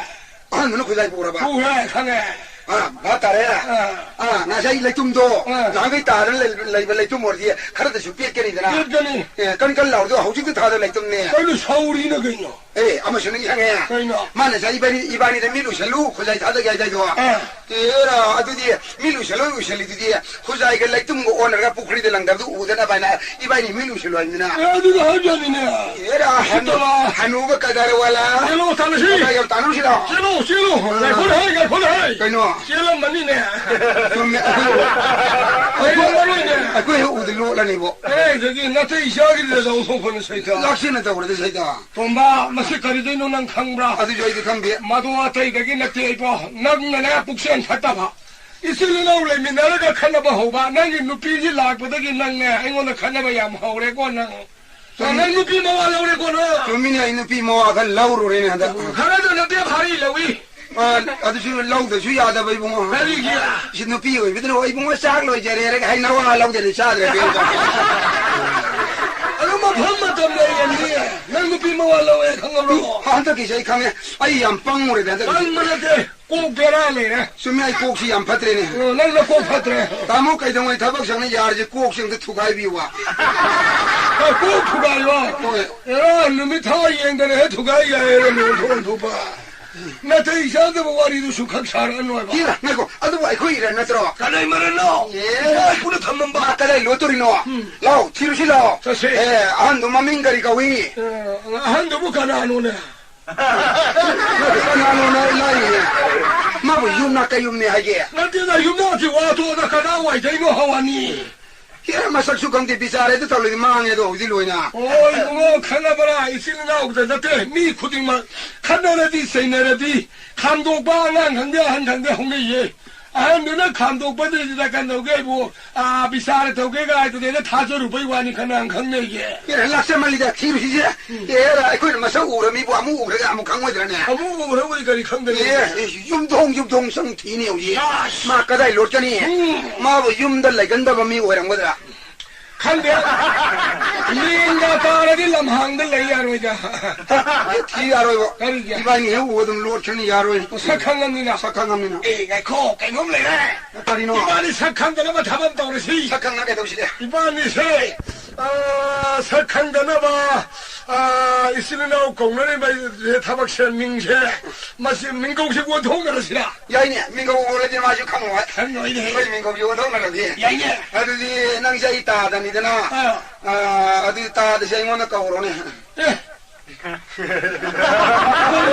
ꯑꯍꯟꯗꯨꯅ ꯈꯨꯖꯥꯏ ꯄꯨꯔꯕ? ꯄꯨꯔꯦ, ꯈꯪꯉꯦ꯫ ꯑꯥ, ꯚꯥꯞ ꯇꯥꯔꯦ꯫ ꯑꯥ꯫ ꯑꯥ, ꯉꯁꯥꯏ ꯂꯩꯇꯨꯝꯗꯣ, ꯑꯥ꯫ ꯅꯍꯥꯟꯈꯩ ꯇꯥꯗꯅ ꯂꯩ-, ꯂꯩꯕ ꯂꯩꯇꯨꯝ ꯑꯣꯏꯔꯗꯤ ꯈꯔꯗꯁꯨ ꯄꯦꯠꯀꯅꯤꯗꯅ꯫ ꯄꯦꯠꯀꯅꯤ꯫ ꯑꯦ, ꯀꯟ ꯀꯟ ꯂꯥꯎꯔꯗꯣ ꯍꯧꯖꯤꯛꯇ ꯊꯥꯗ ꯂꯩꯇꯨꯝꯅꯦ꯫ ꯀꯩꯅꯣ ꯁꯧꯔꯤꯅ ꯀꯩꯅꯣ? ꯑꯦ, ꯑꯃꯁꯨ ꯅꯤꯡꯁꯤꯡꯉꯦ꯫ ꯀꯩꯅꯣ? ꯃꯥꯅ ꯉꯁꯥꯏ ꯏꯕꯥꯅꯤ, ꯏꯕꯥꯅꯤꯗ ꯃꯤꯠ ꯎꯏꯁꯜꯂꯨ, ꯈꯨꯖꯥꯏ ꯊꯥꯗꯒꯦ ꯍꯥꯏꯗꯥꯏꯗꯣ꯫ ꯑꯥ꯫ ꯑꯦꯔꯥ, ꯑꯗꯨꯗꯤ ꯃꯤꯠ ꯎꯏꯁꯜꯂꯨ, ꯎꯏꯁꯜꯂꯤꯗꯨꯗꯤ ꯈꯨꯖꯥꯏꯒ ꯂꯩꯇꯨꯝꯒ ꯑꯣꯟꯅꯔꯒ ꯄꯨꯈ꯭ꯔꯤꯗ ꯂꯪꯗꯕꯗꯨ ꯎꯗꯅꯕ ꯍꯥꯏꯅ ꯏꯕꯥꯏꯅꯤ ꯃꯤꯠ ꯎꯏꯁꯜꯂꯨ ꯍꯥꯏꯕꯅꯤꯅ꯫ ꯑꯦ, ꯑꯗꯨꯗ ꯍꯥꯏꯕ ꯌꯥꯅꯤꯅꯦ꯫ ꯑꯦꯔꯥ, ꯍꯅꯨ-, ꯎꯁꯤꯠꯇꯕ꯫ ꯍꯅꯨꯕ ꯀꯗꯔ ꯋꯥꯂꯥ꯫ ꯆꯦꯜꯂꯣ, ꯇꯥꯟꯅꯁꯤ꯫ ꯀꯗꯥꯏ ꯌꯥꯝ ꯇꯥꯟꯅꯔꯨꯁꯤꯔꯣ? ꯆꯦꯜꯂꯣ, ꯆꯦꯜꯂꯣ꯫ ꯑꯥ꯫ ꯉꯥꯏꯈꯣꯂꯍꯦ, ꯉꯥꯏꯈꯣꯂꯍꯦ꯫ ꯀꯩꯅꯣ? ꯆꯦꯜꯂꯝꯃꯅꯤꯅꯦ꯫ ꯆꯨꯝꯃꯦ, ꯑꯩꯈꯣꯏ, ꯑꯩꯈꯣꯏ, ꯂꯩꯔꯝꯃꯔꯣꯏꯅꯦ꯫ ꯑꯩꯈꯣꯏ ꯍꯦꯛ ꯎꯗ ꯂꯣꯠꯂꯅꯤꯕꯣ꯫ ꯑꯦ, ꯑꯗꯨꯗꯤ ꯅꯥꯇꯩ ꯆꯥꯈꯤꯗ꯭ꯔꯦꯗ, ꯑꯣꯟꯊꯣꯛꯄꯅ ꯁꯩꯇ꯫ ꯂꯥꯛꯁꯤꯟꯅ ꯇꯧꯔꯗꯤ ꯁꯩꯇ꯫ ꯇꯣꯝꯕ, ꯃꯁꯤ ꯀꯔꯤꯗꯩꯅꯣ ꯅꯪ ꯈꯪꯕ꯭ꯔꯥ? ꯑꯗꯨꯁꯨ ꯑꯩꯗꯤ ꯈꯪꯗꯦ꯫ ꯃꯗꯨ ꯑꯇꯩꯗꯒꯤ ꯅꯠꯇꯦ ꯏꯕꯣ, ꯅꯪꯅꯅꯦ ꯄꯨꯛꯆꯦꯜ ꯐꯠꯇꯕ꯫ ꯏꯆꯤꯜ ꯏꯅꯥꯎ ꯂꯩꯃꯤꯟꯅꯔꯒ ꯈꯠꯅꯕ ꯍꯧꯕ, ꯅꯪꯒꯤ ꯅꯨꯄꯤꯁꯤ ꯂꯥꯛꯄꯗꯒꯤ ꯅꯪꯅꯦ ꯑꯩꯉꯣꯟꯗ ꯈꯠꯅꯕ ꯌꯥꯝ ꯍꯧꯔꯦꯀꯣ ꯅꯪ꯫ ꯅꯪ ꯅꯨꯄꯤ ꯃꯋꯥ ꯂꯧꯔꯦꯀꯣ ꯅꯪ? ꯆꯨꯝꯃꯤꯅꯦ, ꯑꯩ ꯅꯨꯄꯤ ꯃꯋꯥ ꯈꯔ ꯂꯧꯔꯨꯔꯦꯅꯦ ꯍꯟꯗꯛ꯫ ꯈꯔꯗ ꯅꯠꯇꯦ, ꯚꯥꯔꯤ ꯂꯧꯏ꯫ ꯑ, ꯑꯗꯨꯁꯨ ꯂꯧꯗꯁꯨ ꯌꯥꯗꯕ ꯏꯕꯨꯡꯉꯣ꯫ ꯀꯔꯤꯒꯤ? ꯁꯤ ꯅꯨꯄꯤ ꯑꯣꯏꯕꯗꯨꯅ, "ꯏꯕꯨꯡꯉꯣ, ꯆꯥꯛ ꯂꯣꯏꯖꯔꯦ" ꯍꯥꯏꯔꯒ ꯍꯩ ꯅꯋꯥ ꯂꯧꯗꯅ ꯆꯥꯗ꯭ꯔꯦ ꯏꯕꯦꯝꯃ꯫ ꯑꯗꯨ ꯃꯐꯝ ꯃꯇꯝ ꯂꯩꯔꯅꯤ꯫ ꯅꯪ ꯅꯨꯄꯤ ꯃꯋꯥ ꯂꯧꯋꯦ ꯈꯪꯉꯕ꯭ꯔꯣ? ꯍꯟꯗꯛꯀꯤꯁꯦ ꯑꯩ ꯈꯪꯉꯦ꯫ ꯑꯩ ꯌꯥꯝ ꯄꯪꯉꯨꯔꯦꯗ ꯍꯟꯗꯛꯀꯤꯁꯦ꯫ ꯄꯪꯕ ꯅꯠꯇꯦ꯫ ꯀꯣꯛ ꯕꯦꯔꯥ ꯂꯩꯔꯦ꯫ ꯆꯨꯝꯃꯤ, ꯑꯩ ꯀꯣꯛꯁꯤ ꯌꯥꯝ ꯐꯠꯇ꯭ꯔꯦꯅꯦ꯫ ꯑꯣ, ꯅꯪ ꯅꯀꯣꯛ ꯐꯠꯇ꯭ꯔꯦ꯫ ꯇꯥꯃꯣ, ꯀꯩꯗꯧꯉꯩ ꯊꯕꯛ ꯁꯪꯅ ꯌꯥꯔꯁꯦ ꯀꯣꯛꯁꯦ ꯑꯝꯇ ꯊꯨꯒꯥꯏꯕꯤꯌꯨꯕ꯫ ꯀꯣꯛ ꯊꯨꯒꯥꯏꯕ꯫ ꯍꯣꯏ꯫ ꯑꯦꯔꯥ, ꯅꯨꯃꯤꯠ ꯊꯥ ꯌꯦꯡꯗꯅ ꯍꯦꯛ ꯊꯨꯒꯥꯏ ꯌꯥꯏꯌꯦ, ꯂꯣꯟꯊꯣꯛ ꯑꯣꯟꯊꯣꯛꯄ꯫ ꯅꯥꯇꯩ ꯆꯥꯗꯕ ꯋꯥꯔꯤꯗꯨꯁꯨ ꯈꯛ ꯁꯥꯔꯛꯑꯅꯣ ꯍꯥꯏꯕ꯫ ꯏꯔꯥ, ꯉꯥꯏꯈꯣ, ꯑꯗꯨꯕꯨ ꯑꯩꯈꯣꯏ ꯏꯔꯥ ꯅꯠꯇ꯭ꯔꯣ? ꯀꯅꯥꯏ ꯃꯔꯟꯅꯣ? ꯑꯦ꯫ ꯏꯁꯥ ꯏꯄꯨꯅ ꯊꯝꯃꯝꯕ꯫ ꯃꯥ ꯀꯗꯥꯏ ꯂꯣꯠꯇꯣꯔꯤꯅꯣ? ꯎꯝ꯫ ꯂꯥꯎ, ꯊꯤꯔꯨꯁꯤ ꯂꯥꯎ꯫ ꯆꯠꯁꯤ꯫ ꯑꯦ, ꯑꯍꯟꯗꯣ ꯃꯃꯤꯡ ꯀꯔꯤ ꯀꯧꯏ? ꯑꯦ, ꯑꯍꯟꯗꯨꯕꯨ ꯀꯅꯥꯅꯣꯅꯦ? ꯀꯅꯥꯅꯣꯅ ꯂꯥꯛꯏꯅꯦ? ꯃꯥꯕꯨ ꯌꯨꯝꯅꯥꯛ ꯀꯩ ꯌꯨꯝꯅꯦ ꯍꯥꯏꯒꯦ? ꯅꯠꯇꯦꯗ, ꯌꯨꯝꯅꯥꯛꯀꯤ ꯋꯥ ꯇꯣꯛꯑꯗ ꯀꯗꯥꯏꯋꯥꯏꯗꯩꯅꯣ ꯍꯋꯥꯅꯤ? ꯍꯦꯔꯥ, ꯃꯁꯛꯁꯨ ꯈꯪꯗꯦ, ꯕꯤꯆꯥꯔꯦꯗ ꯇꯧꯔꯤꯗꯤ ꯃꯥꯡꯉꯦꯗꯣ ꯍꯧꯖꯤꯛ ꯂꯣꯏꯅ꯫ ꯑꯣ, ꯏꯕꯨꯡꯉꯣ, ꯈꯠꯅꯕꯔꯥ? ꯏꯆꯤꯜ ꯏꯅꯥꯎꯗ ꯅꯠꯇꯦ, ꯃꯤ ꯈꯨꯗꯤꯡꯃꯛ ꯈꯠꯅꯔꯗꯤ ꯆꯩꯅꯔꯗꯤ ꯈꯥꯝꯗꯣꯛꯄ ꯑꯉꯥꯡ ꯈꯪꯗꯦ ꯑꯍꯟ ꯈꯪꯗꯦ ꯍꯧꯅꯩꯌꯦ꯫ ꯑꯍꯟꯗꯨꯅ ꯈꯥꯝꯗꯣꯛꯄꯗꯨꯗ ꯀꯩꯗꯧꯒꯦꯕꯨ, ꯑꯥ, ꯕꯤꯆꯥꯔ ꯇꯧꯒꯦ ꯀꯥꯏꯗꯨꯗ ꯊꯥꯖꯔꯨꯕꯩ ꯋꯥꯅꯤ, ꯈꯅꯥꯡ ꯈꯪꯅꯩꯌꯦ꯫ ꯑꯦ, ꯂꯥꯛꯆꯃꯜꯂꯤꯗ, ꯊꯤꯔꯨꯁꯤꯁꯦ꯫ ꯎꯝ꯫ ꯑꯦ, ꯑꯩꯈꯣꯏꯅ ꯃꯁꯛ ꯎꯔ ꯃꯤꯕꯨ ꯑꯃꯨꯛ ꯎꯈ꯭ꯔꯒ ꯑꯃꯨꯛ ꯈꯪꯉꯣꯏꯗ꯭ꯔꯅꯦ? ꯑꯃꯨꯛ ꯎꯈ꯭ꯔꯕꯨꯗꯤ ꯀꯔꯤ ꯈꯪꯗꯅꯤ? ꯑꯦ, ꯑꯦ, ꯌꯨꯝꯊꯣꯡ, ꯌꯨꯝꯊꯣꯡ ꯆꯪ ꯊꯤꯅꯦ ꯍꯧꯖꯤꯛ꯫ ꯑꯁ! ꯃꯥ ꯀꯗꯥꯏ ꯂꯣꯠꯀꯅꯤ? ꯎꯝ꯫ ꯃꯥꯕꯨ ꯌꯨꯝꯗ ꯂꯩꯒꯟꯗꯕ ꯃꯤ ꯑꯣꯏꯔꯝꯒꯗ꯭ꯔꯥ? ꯈꯪꯗꯦ꯫ ꯂꯦꯡꯒ ꯇꯥꯔꯗꯤ ꯂꯝꯍꯥꯡꯗ ꯂꯩ ꯌꯥꯔꯣꯏꯗ꯫ ꯊꯤ ꯌꯥꯔꯣꯏꯕ꯫ ꯀꯔꯤꯒꯤ? ꯏꯕꯥꯅꯤ ꯍꯦꯛ ꯎꯕ ꯑꯗꯨꯝ ꯂꯣꯠꯈ꯭ꯔꯅꯤ, ꯌꯥꯔꯣꯏ꯫ ꯁꯛ ꯈꯪꯉꯝꯅꯤꯅ꯫ ꯁꯛ ꯈꯪꯉꯝꯅꯤꯅ꯫ ꯑꯦ, ꯉꯥꯏꯈꯣ, ꯀꯩꯅꯣꯝ ꯂꯩꯔꯦ꯫ ꯀꯔꯤꯅꯣ? ꯏꯕꯥꯅꯤ ꯁꯛ ꯈꯪꯗꯅꯕ ꯊꯕꯛ ꯇꯧꯔꯁꯤ꯫ ꯁꯛ ꯈꯪꯅ ꯀꯩꯗꯧꯁꯤꯒꯦ? ꯏꯕꯥꯅꯤꯁꯦ, ꯑ, ꯁꯛ ꯈꯪꯗꯅꯕ, ꯑ, ꯏꯆꯤꯜ ꯏꯅꯥꯎ ꯀꯧꯅꯔꯤꯕ ꯊꯕꯛꯁꯦ, ꯃꯤꯡꯁꯦ, ꯃꯁꯤ ꯃꯤꯡꯒꯧꯁꯦ ꯑꯣꯟꯊꯣꯛꯅꯔꯁꯤꯔꯥ? ꯌꯥꯏꯅꯦ, ꯃꯤꯡꯒꯧ ꯑꯣꯜꯂꯗꯤ ꯃꯥꯁꯨ ꯈꯪꯉꯣꯏ꯫ ꯈꯪꯉꯣꯏꯅꯦ꯫ ꯑꯩꯈꯣꯏ ꯃꯤꯡꯒꯧꯁꯦ ꯑꯣꯟꯊꯣꯛꯅꯔꯗꯤ꯫ ꯌꯥꯏꯅꯦ꯫ ꯑꯗꯨꯗꯤ ꯅꯪꯁꯦ ꯑꯩ ꯇꯥꯗꯅꯤꯗꯅ꯫ ꯑꯥ꯫ ꯑ, ꯑꯗꯨꯗꯤ ꯇꯥꯗꯁꯦ ꯑꯩꯉꯣꯟꯗ ꯀꯧꯔꯣꯅꯦ꯫ ꯑꯦ꯫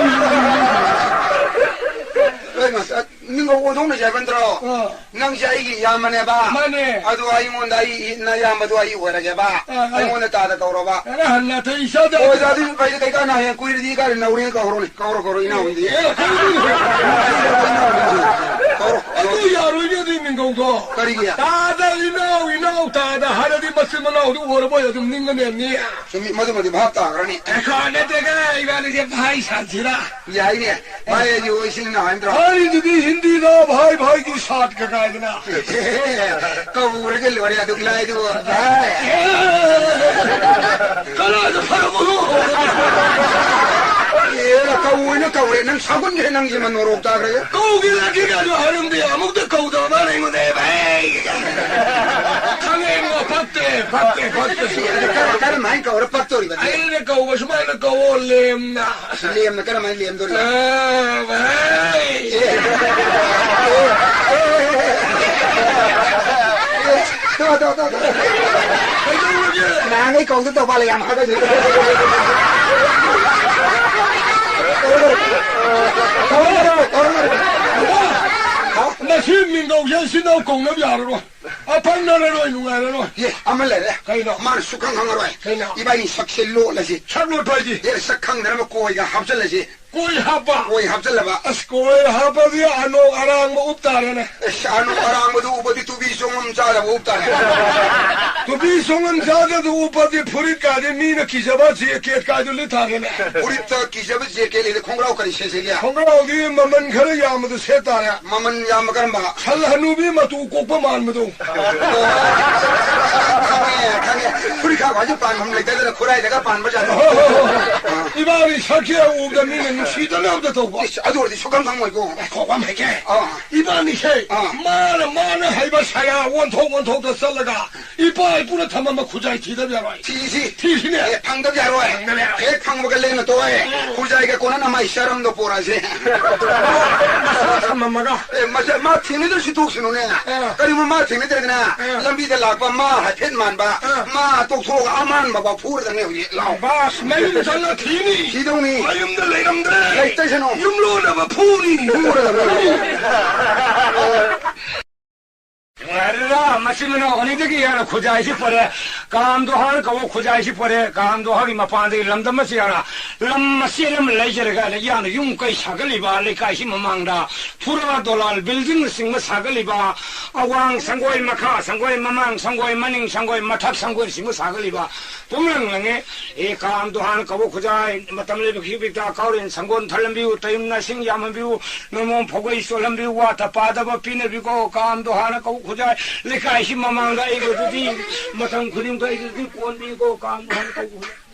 ꯍꯣꯏ, ꯃꯥꯁꯇꯔ, ꯃꯤꯡꯒꯧ ꯑꯣꯟꯊꯣꯛꯅꯁꯦ ꯍꯥꯏꯕ ꯅꯠꯇ꯭ꯔꯣ? ꯑꯥ꯫ ꯅꯪꯁꯦ ꯑꯩꯒꯤ ꯏꯌꯥꯝꯕꯅꯦꯕ꯫ ꯃꯥꯅꯦ꯫ ꯑꯗꯨ ꯑꯩꯉꯣꯟꯗ ꯑꯩ ꯏ-, ꯅꯌꯥꯝꯕꯗꯣ ꯑꯩ ꯑꯣꯏꯔꯒꯦꯕ꯫ ꯑꯥ, ꯑꯥ꯫ ꯑꯩꯉꯣꯟꯗ ꯇꯥꯗ ꯀꯧꯔꯣꯕ꯫ ꯑꯦ, ꯅꯥꯇꯩ ꯆꯥꯗꯕ꯫ ꯍꯣꯏ, ꯑꯗꯨ ꯐꯩꯗ, ꯀꯩ ꯀꯥꯟꯅ ꯍꯌꯦꯡ ꯀꯨꯏꯔꯗꯤ ꯀꯥꯟꯅ ꯅꯧꯔꯦꯅ ꯀꯧꯔꯣꯅꯦ꯫ ꯀꯧꯔꯣ, ꯀꯧꯔꯣ, ꯏꯅꯥꯎ ꯍꯣꯏꯗꯤ꯫ ꯑꯦ, ꯀꯧꯔꯣ꯫ ꯀꯧꯔꯣ꯫ ꯑꯗꯨ ꯌꯥꯔꯣꯏꯅꯦ, ꯑꯗꯨꯏ ꯃꯤꯡꯒꯧꯗꯣ꯫ ꯀꯔꯤꯒꯤ? ꯇꯥꯗ ꯏꯅꯥꯎ, ꯏꯅꯥꯎ ꯇꯥꯗ ꯍꯥꯏꯔꯗꯤ ꯃꯆꯤꯟ ꯃꯅꯥꯎꯗꯨ ꯑꯣꯏꯔꯕꯣꯏ ꯑꯗꯨꯝ ꯅꯤꯡꯒꯅꯦꯕꯅꯤ꯫ ꯆꯨꯝꯃꯤ, ꯃꯗꯨꯃꯗꯤ ꯚꯥꯞ ꯇꯥꯈ꯭ꯔꯅꯤ꯫ ꯑꯩꯈꯣꯏ ꯅꯠꯇ꯭ꯔꯒ ꯏꯕꯥꯅꯤꯁꯦ ꯚꯥꯏ ꯁꯥꯁꯤꯔꯥ? ꯌꯥꯏꯅꯦ꯫ ꯚꯥꯏ ꯑꯩꯁꯨ ꯏꯆꯤꯟ ꯏꯅꯥꯎ ꯍꯥꯏꯅꯗ꯭ꯔꯣ? ꯍꯥꯏꯔꯤꯗꯨꯗꯤ ꯍꯤꯟꯗꯤꯗ ꯚꯥꯏ ꯚꯥꯏꯒꯤ ꯁꯥꯠꯀ ꯀꯥꯏꯗꯅ꯫ ꯀꯧꯔꯒ ꯂꯣꯏꯔꯦ ꯑꯗꯨꯛ ꯂꯥꯏꯗꯨꯕꯨ꯫ ꯚꯥꯏ꯫ ꯀꯅꯥꯗ ꯐꯔꯕꯅꯣ? ꯑꯦ, ꯀꯧꯏꯅ ꯀꯧꯔꯦ꯫ ꯅꯪ ꯁꯥꯎꯒꯟꯈ꯭ꯔꯦ, ꯅꯪꯁꯦ ꯃꯅꯣꯔꯣꯛ ꯇꯥꯈ꯭ꯔꯦ꯫ ꯀꯧꯒꯦ ꯂꯥꯛꯀꯦ ꯀꯥꯏꯗꯣ ꯍꯥꯏꯔꯝꯗꯦ꯫ ꯑꯃꯨꯛꯇ ꯀꯧꯗꯕ ꯃꯥꯅ ꯑꯩꯉꯣꯟꯗ, "ꯑꯦ, ꯚꯥꯏ, ꯈꯪꯉꯦ, ꯏꯕꯨꯡꯉꯣ, ꯐꯠꯇꯦ, ꯄꯛꯇꯦ, ꯄꯛꯇꯦ꯫ ꯁꯤ ꯑꯗꯨ ꯀꯔꯝ, ꯀꯔꯝ ꯍꯥꯏꯅ ꯀꯧꯔ ꯄꯛꯇꯣꯔꯤꯕ? ꯑꯩꯅ ꯀꯧꯕ ꯁꯨꯃꯥꯏꯅ ꯀꯧꯋꯣ, ꯂꯦꯝꯅ꯫ ꯂꯦꯝꯅ ꯀꯔꯝ ꯍꯥꯏꯅ ꯂꯦꯝꯗꯣꯔꯤꯕ? ꯑ, ꯚꯥꯏ꯫ ꯑꯦ꯫ ꯇꯣ, ꯇꯣ, ꯇꯣ, ꯇꯣ꯫ ꯀꯩꯗꯧꯔꯒꯦ? ꯅꯍꯥꯟꯈꯩ ꯀꯧꯗ ꯇꯧꯕꯥꯜꯂ ꯌꯥꯝ ꯍꯥꯒꯠꯆꯩ꯫ ꯃꯁꯤ ꯃꯤꯡꯒꯧꯁꯦ ꯁꯤꯅ ꯀꯧꯅꯕ ꯌꯥꯔꯔꯣꯏ꯫ ꯑꯄꯪꯅꯔꯔꯣꯏ, ꯅꯨꯡꯉꯥꯏꯔꯔꯣꯏ꯫ ꯑꯦ, ꯑꯃ ꯂꯩꯔꯦ꯫ ꯀꯩꯅꯣ? ꯃꯥꯅ ꯁꯨꯛꯈꯪ ꯈꯪꯉꯔꯣꯏ꯫ ꯀꯩꯅꯣ? ꯏꯕꯥꯅꯤ ꯁꯛꯁꯦ ꯂꯣꯠꯂꯁꯤ꯫ ꯁꯛ ꯂꯣꯠꯄ ꯍꯥꯏꯗꯤ? ꯑꯦ, ꯁꯛ ꯈꯪꯗꯅꯕ ꯀꯣꯏꯒ ꯍꯥꯞꯆꯜꯂꯁꯤ꯫ ꯀꯣꯏ ꯍꯥꯞꯄ? ꯀꯣꯏ ꯍꯥꯞꯆꯜꯂꯕ꯫ ꯑꯁ, ꯀꯣꯏ ꯍꯥꯞꯄꯗꯤ ꯑꯅꯣꯛ ꯑꯔꯥꯡꯕ ꯎꯞ ꯇꯥꯔꯦꯅꯦ꯫ ꯑꯁ, ꯑꯅꯣꯛ ꯑꯔꯥꯡꯕꯗꯨ ꯎꯞꯄꯗꯤ ꯇꯨꯕꯤ ꯆꯣꯡꯉꯝ ꯆꯥꯗꯕ ꯎꯞ ꯇꯥꯔꯦ꯫ ꯇꯨꯕꯤ ꯆꯣꯡꯉꯝ ꯆꯥꯗꯗꯨ ꯎꯞꯄꯗꯤ ꯐꯨꯔꯤꯠ ꯀꯥꯏꯗꯤ ꯃꯤꯅ ꯀꯤꯖꯕ ꯖꯦꯀꯦꯠ ꯀꯥꯏꯗꯨ ꯂꯤꯠ ꯇꯥꯔꯦꯅꯦ꯫ ꯐꯨꯔꯤꯠꯇ ꯀꯤꯖꯕ ꯖꯦꯀꯦꯠ ꯂꯩꯔꯦ, ꯈꯣꯡꯒ꯭ꯔꯥꯎ ꯀꯔꯤ ꯁꯦꯠꯁꯤꯒꯦ? ꯈꯣꯡꯒ꯭ꯔꯥꯎꯗꯤ ꯃꯃꯜ ꯈꯔ ꯌꯥꯝꯕꯗꯨ ꯁꯦꯠ ꯇꯥꯔꯦ꯫ ꯃꯃꯜ ꯌꯥꯝꯕ ꯀꯔꯝꯕ? ꯁꯜ ꯍꯅꯨꯕꯤ ꯃꯇꯨ ꯀꯣꯛꯄ ꯃꯥꯟꯕꯗꯣ꯫ ꯈꯪꯉꯦ, ꯈꯪꯉꯦ꯫ ꯐꯨꯔꯤꯠ ꯈꯥꯕ ꯍꯥꯏꯁꯦ ꯄꯥꯟꯐꯝ ꯂꯩꯇꯗꯅ ꯈꯨꯔꯥꯏꯗꯒ ꯄꯥꯟꯕ ꯖꯥꯠꯇꯣ꯫ ꯍꯣꯏ, ꯍꯣꯏ, ꯍꯣꯏ, ꯍꯣꯏ꯫ ꯏꯕꯥꯅꯤ ꯁꯛꯁꯦ ꯎꯕꯗ ꯃꯤꯅ ꯅꯨꯡꯁꯤꯗꯅꯕꯗ ꯇꯧꯕ꯫ ꯏꯁ, ꯑꯗꯨ ꯑꯣꯏꯔꯗꯤ ꯁꯨꯛꯈꯪ ꯈꯪꯉꯣꯏꯀꯣ꯫ ꯉꯥꯏꯈꯣ, ꯋꯥ ꯑꯃ ꯍꯥꯏꯒꯦ꯫ ꯑꯥ꯫ ꯏꯕꯥꯅꯤꯁꯦ ꯑꯥ꯫ ꯃꯥꯅ, ꯃꯥꯅ ꯍꯩꯕ ꯁꯌꯥ ꯑꯣꯟꯊꯣꯛ ꯑꯣꯟꯊꯣꯛꯇ ꯆꯠꯂꯒ ꯏꯄꯥ ꯏꯄꯨꯅ ꯊꯝꯃꯝꯕ ꯈꯨꯖꯥꯏ ꯊꯤꯗꯕ ꯌꯥꯔꯣꯏ꯫ ꯊꯤꯁꯤ꯫ ꯊꯤꯁꯤꯅꯦ꯫ ꯑꯦ, ꯐꯪꯗꯕ ꯌꯥꯔꯣꯏ꯫ ꯐꯪꯗꯕ ꯌꯥꯔꯣꯏ꯫ ꯍꯦꯛ ꯐꯪꯕꯒ ꯂꯦꯡꯅ ꯇꯣꯛꯑꯦ꯫ ꯎꯝ꯫ ꯈꯨꯖꯥꯏꯒ ꯀꯣꯟꯅꯅ ꯃꯥꯏ ꯆꯔꯝꯗꯣ ꯄꯣꯔꯛꯑꯁꯦ꯫ ꯃꯁꯥ ꯊꯝꯃꯝꯃꯒ꯫ ꯑꯦ, ꯃꯁꯥ, ꯃꯥ ꯊꯦꯡꯅꯗ꯭ꯔꯁꯨ ꯊꯣꯛꯁꯅꯨꯅꯦ꯫ ꯑꯥ꯫ ꯀꯔꯤꯒꯨꯝꯕ ꯃꯥ ꯊꯦꯡꯅꯗ꯭ꯔꯒꯅ ꯑꯥ꯫ ꯂꯝꯕꯤꯗ ꯂꯥꯛꯄ ꯃꯥ ꯍꯥꯏꯐꯦꯠ ꯃꯥꯟꯕ, ꯑꯥ꯫ ꯃꯥ ꯇꯣꯛꯊꯣꯛꯑꯒ ꯑꯃꯥꯟꯕ ꯐꯥꯎ ꯐꯨꯔꯗꯕꯅꯦ ꯍꯧꯖꯤꯛ꯫ ꯂꯥꯎ꯫ ꯕꯥꯁ, ꯃꯌꯨꯝ ꯆꯠꯂ ꯊꯤꯅꯤ꯫ ꯊꯤꯗꯧꯅꯤ꯫ ꯃꯌꯨꯝꯗ ꯂꯩꯔꯝꯗ꯭ꯔꯦ꯫ ꯂꯩꯇꯁꯅꯨ꯫ ꯌꯨꯝꯂꯣꯟꯅꯕ ꯐꯨꯅꯤ꯫ ꯐꯨꯔꯗꯕꯅꯤ꯫ ꯅꯨꯡꯉꯥꯏꯔꯦꯗ, ꯃꯆꯤꯟ ꯃꯅꯥꯎ ꯑꯅꯤꯗꯒꯤ ꯌꯥꯔ ꯈꯨꯖꯥꯏꯁꯤ ꯄꯣꯔꯦ꯫ ꯀꯥꯝꯗꯣ ꯍꯥꯟꯅ ꯀꯧꯕ ꯈꯨꯖꯥꯏꯁꯤ ꯄꯣꯔꯦ꯫ ꯀꯥꯝꯗꯣ ꯍꯥꯟꯒꯤ ꯃꯄꯥꯟꯗꯒꯤ ꯂꯝꯗꯝ ꯑꯁꯤ ꯌꯥꯔ ꯂꯝ ꯃꯆꯦꯠ ꯑꯃ ꯂꯩꯖꯔꯒ ꯌꯥꯅ ꯌꯨꯝ ꯀꯩ ꯁꯥꯒꯠꯂꯤꯕ ꯂꯩꯀꯥꯏꯁꯤ ꯃꯃꯥꯡꯗ ꯐꯨꯔꯥ ꯗꯣꯂꯥꯜ building ꯅꯆꯤꯡꯕ ꯁꯥꯒꯠꯂꯤꯕ, ꯑꯋꯥꯡ ꯁꯪꯒꯣꯏ, ꯃꯈꯥ ꯁꯪꯒꯣꯏ, ꯃꯃꯥꯡ ꯁꯪꯒꯣꯏ, ꯃꯅꯤꯡ ꯁꯪꯒꯣꯏ, ꯃꯊꯛ ꯁꯪꯒꯣꯏꯅꯆꯤꯡꯕ ꯁꯥꯒꯠꯂꯤꯕ ꯄꯨꯝꯂꯪ ꯂꯪꯉꯦ꯫ ꯑꯦ, ꯀꯥꯝꯗꯣ ꯍꯥꯟꯅ ꯀꯧꯕ ꯈꯨꯖꯥꯏ, ꯃꯇꯝ ꯂꯩꯕ ꯈꯤꯕꯤꯛꯇ ꯀꯥꯎꯔꯦꯟ ꯁꯪꯒꯣꯟ ꯊꯜꯂꯝꯕꯤꯌꯨ, ꯇꯌꯨꯝ ꯅꯥꯁꯤꯡ ꯌꯥꯝꯍꯟꯕꯤꯌꯨ, ꯅꯣꯡꯃꯣꯝ ꯐꯧꯒꯩ ꯆꯣꯠꯍꯟꯕꯤꯌꯨ, ꯋꯥꯇ ꯄꯥꯗꯕ ꯄꯤꯅꯕꯤꯀꯣ, ꯀꯥꯝꯗꯣ ꯍꯥꯟꯅ ꯀꯧꯕ ꯈꯨꯖꯥꯏ, ꯂꯩꯀꯥꯏꯁꯤ ꯃꯃꯥꯡꯗ ꯑꯩꯒꯗꯨꯗꯤ ꯃꯇꯝ ꯈꯨꯗꯤꯡꯗ ꯑꯩꯒꯗꯨꯗꯤ ꯀꯣꯟꯕꯤꯀꯣ, ꯀꯥꯝꯗꯣ ꯍꯥꯟꯅ ꯀꯧꯕ ꯈꯨꯖꯥꯏ꯫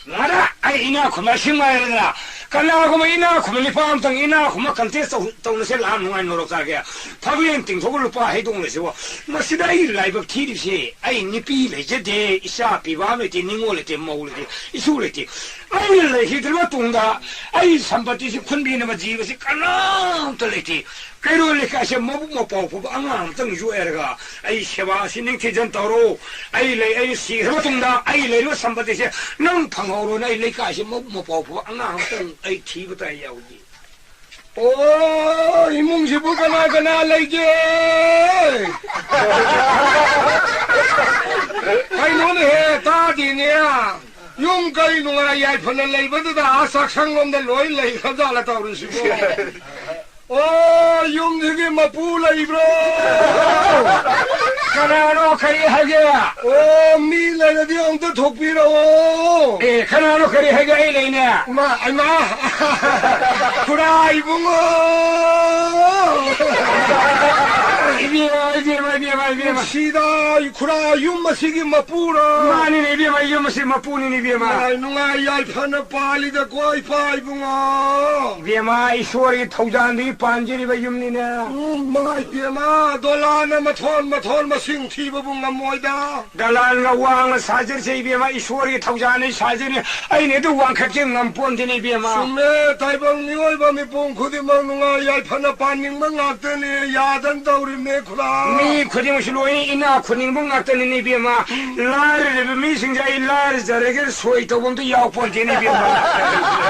ꯉꯔꯥꯡ ꯑꯩ ꯏꯅꯥꯛ ꯈꯨꯟꯕ ꯁꯤꯡ ꯍꯥꯏꯔꯗꯅ ꯀꯅꯥꯒꯨꯝꯕ ꯏꯅꯥꯛ ꯈꯨꯟꯕ ꯅꯤꯄꯥ ꯑꯃꯇꯪ ꯏꯅꯥꯛ ꯈꯨꯟꯕ contest ꯇꯧ-, ꯇꯧꯅꯁꯦ, ꯂꯥꯛꯑ ꯅꯨꯡꯉꯥꯏ ꯅꯣꯔꯣꯛ ꯆꯥꯒꯦ꯫ ꯐꯛꯂꯦꯟ ꯇꯤꯡꯊꯣꯛꯑꯒ ꯂꯨꯄꯥ ꯍꯩꯗꯣꯡ ꯂꯩꯁꯤꯕꯣ꯫ ꯃꯁꯤꯗ ꯑꯩ ꯂꯥꯏꯕꯛ ꯊꯤꯔꯤꯁꯤ, ꯑꯩ ꯅꯨꯄꯤ ꯂꯩꯖꯗꯦ, ꯏꯆꯥ ꯄꯤꯕꯥ ꯂꯩꯇꯦ, ꯅꯤꯉꯣꯜ ꯂꯩꯇꯦ, ꯃꯧ ꯂꯩꯇꯦ, ꯏꯁꯨ ꯂꯩꯇꯦ꯫ ꯑꯩꯅ ꯂꯩꯈꯤꯗ꯭ꯔꯕ ꯃꯇꯨꯡꯗ ꯑꯩ ꯁꯝꯄꯇꯤꯁꯤ ꯈꯨꯟꯕꯤꯅꯕ ꯖꯤꯕꯁꯤ ꯀꯅꯥꯝꯇ ꯂꯩꯇꯦ꯫ ꯀꯩꯔꯣꯜ ꯂꯩꯀꯥꯏꯁꯦ ꯃꯕꯨꯛ ꯃꯄꯥꯎ ꯐꯕ ꯑꯉꯥꯡ ꯑꯃꯇꯪ ꯌꯣꯛꯑꯦꯔꯒ ꯑꯩ ꯁꯦꯕꯥꯁꯤ ꯅꯤꯡꯊꯤꯖꯅ ꯇꯧꯔꯣ꯫ ꯑꯩ ꯂꯩ, ꯑꯩ ꯁꯤꯈ꯭ꯔ ꯃꯇꯨꯡꯗ ꯑꯩ ꯂꯩꯔꯤꯕ ꯁꯝꯄꯇꯤꯁꯦ ꯅꯪ ꯐꯪꯍꯧꯔꯣꯅ ꯑꯩ ꯂꯩꯀꯥꯏꯁꯦ ꯃꯕꯨꯛ ꯃꯄꯥꯎ ꯐꯕ ꯑꯉꯥꯡ ꯑꯃꯇꯪ ꯑꯩ ꯊꯤꯕ ꯇꯥꯏ ꯌꯥꯎꯗꯦ꯫ ꯑꯣ, ꯏꯃꯨꯡꯁꯤꯕꯨ ꯀꯅꯥ ꯀꯅꯥ ꯂꯩꯒꯦ? ꯀꯩꯅꯣꯅꯦꯍꯦ, ꯇꯥꯗꯦꯅꯦ꯫ ꯌꯨꯝ ꯀꯩ ꯅꯨꯡꯉꯥꯏ ꯌꯥꯏꯐꯅ ꯂꯩꯕꯗꯨꯗ ꯑꯥ ꯆꯥꯛꯁꯪꯂꯣꯝꯗ ꯂꯣꯏ ꯂꯩꯈ꯭ꯔꯖꯥꯠꯂ ꯇꯧꯔꯤꯁꯤꯕꯣ? ꯑꯣ, ꯌꯨꯝꯁꯤꯒꯤ ꯃꯄꯨ ꯂꯩꯕ꯭ꯔꯣ? ꯀꯅꯥꯅꯣ? ꯀꯔꯤ ꯍꯥꯏꯒꯦ? ꯑꯣ, ꯃꯤ ꯂꯩꯔꯗꯤ ꯑꯝꯇ ꯊꯣꯛꯄꯤꯔꯛꯑꯣ꯫ ꯑꯦ, ꯀꯅꯥꯅꯣ? ꯀꯔꯤ ꯍꯥꯏꯒꯦ? ꯑꯩ ꯂꯩꯅꯦ꯫ ꯏꯃꯥ, ꯏꯃꯥ꯫ ꯈꯨꯔꯥ ꯏꯕꯨꯡꯉꯣ꯫ ꯏꯕꯦꯝꯃ, ꯏꯕꯦꯝꯃ, ꯏꯕꯦꯝꯃ, ꯏꯕꯦꯝꯃ꯫ ꯁꯤꯗ ꯈꯨꯔꯥ ꯌꯨꯝ ꯑꯁꯤꯒꯤ ꯃꯄꯨꯔꯣ? ꯃꯥꯅꯤꯅꯦ ꯏꯕꯦꯝꯃ, ꯌꯨꯝ ꯑꯁꯤ ꯃꯄꯨꯅꯤꯅꯦ ꯏꯕꯦꯝꯃ꯫ ꯅꯨꯡꯉꯥꯏ, ꯅꯨꯡꯉꯥꯏ ꯌꯥꯏꯐꯅ ꯄꯥꯜꯂꯤꯗꯀꯣ ꯏꯄꯥ ꯏꯕꯨꯡꯉꯣ꯫ ꯏꯕꯦꯝꯃ, ꯏꯁꯣꯔꯒꯤ ꯊꯧꯖꯥꯜꯗꯒꯤ ꯄꯥꯟꯖꯔꯤꯕ ꯌꯨꯝꯅꯤꯅꯦ꯫ ꯎꯝ, ꯃꯥ ꯏꯕꯦꯝꯃ, ꯗꯣꯂꯥꯟꯅ ꯃꯊꯣꯟ ꯃꯊꯣꯟ ꯃꯁꯤꯡ ꯊꯤꯕꯕꯨ ꯉꯝꯃꯣꯏꯗ꯫ ꯗꯂꯥꯟꯒ ꯋꯥꯡꯅ ꯁꯥꯖꯔꯤꯁꯦ ꯏꯕꯦꯝꯃ, ꯏꯁꯣꯔꯒꯤ ꯊꯧꯖꯥꯜꯅ ꯁꯥꯖꯔꯤ꯫ ꯑꯩꯅ ꯑꯗꯨ ꯋꯥꯡꯈꯠꯀꯦ ꯉꯝꯄꯣꯟꯇꯦꯅꯦ ꯏꯕꯦꯝꯃ꯫ ꯆꯨꯝꯃꯦ, ꯇꯥꯏꯕꯪ ꯃꯤꯑꯣꯏꯕ ꯃꯤꯄꯨꯝ ꯈꯨꯗꯤꯡꯃꯛ ꯅꯨꯡꯉꯥꯏ ꯌꯥꯏꯐꯅ ꯄꯥꯟꯅꯤꯡꯕ ꯉꯥꯛꯇꯅꯦ, ꯌꯥꯗꯅ ꯇꯧꯔꯤꯕꯅꯦ ꯈꯨꯔꯥ꯫ ꯃꯤ ꯈꯨꯗꯤꯡꯃꯛꯁꯨ ꯂꯣꯏꯅ ꯏꯅꯥꯛ ꯈꯨꯟꯅꯤꯡꯕ ꯉꯥꯛꯇꯅꯤꯅꯦ ꯏꯕꯦꯝꯃ꯫ ꯂꯥꯏꯔꯔꯤꯕ ꯃꯤꯁꯤꯡꯁꯦ ꯑꯩ ꯂꯥꯏꯔꯖꯔꯒꯦ ꯁꯣꯏ ꯇꯧꯕ ꯑꯝꯇ ꯌꯥꯎꯄꯣꯟꯇꯦꯅꯦ ꯏꯕꯦꯝꯃ꯫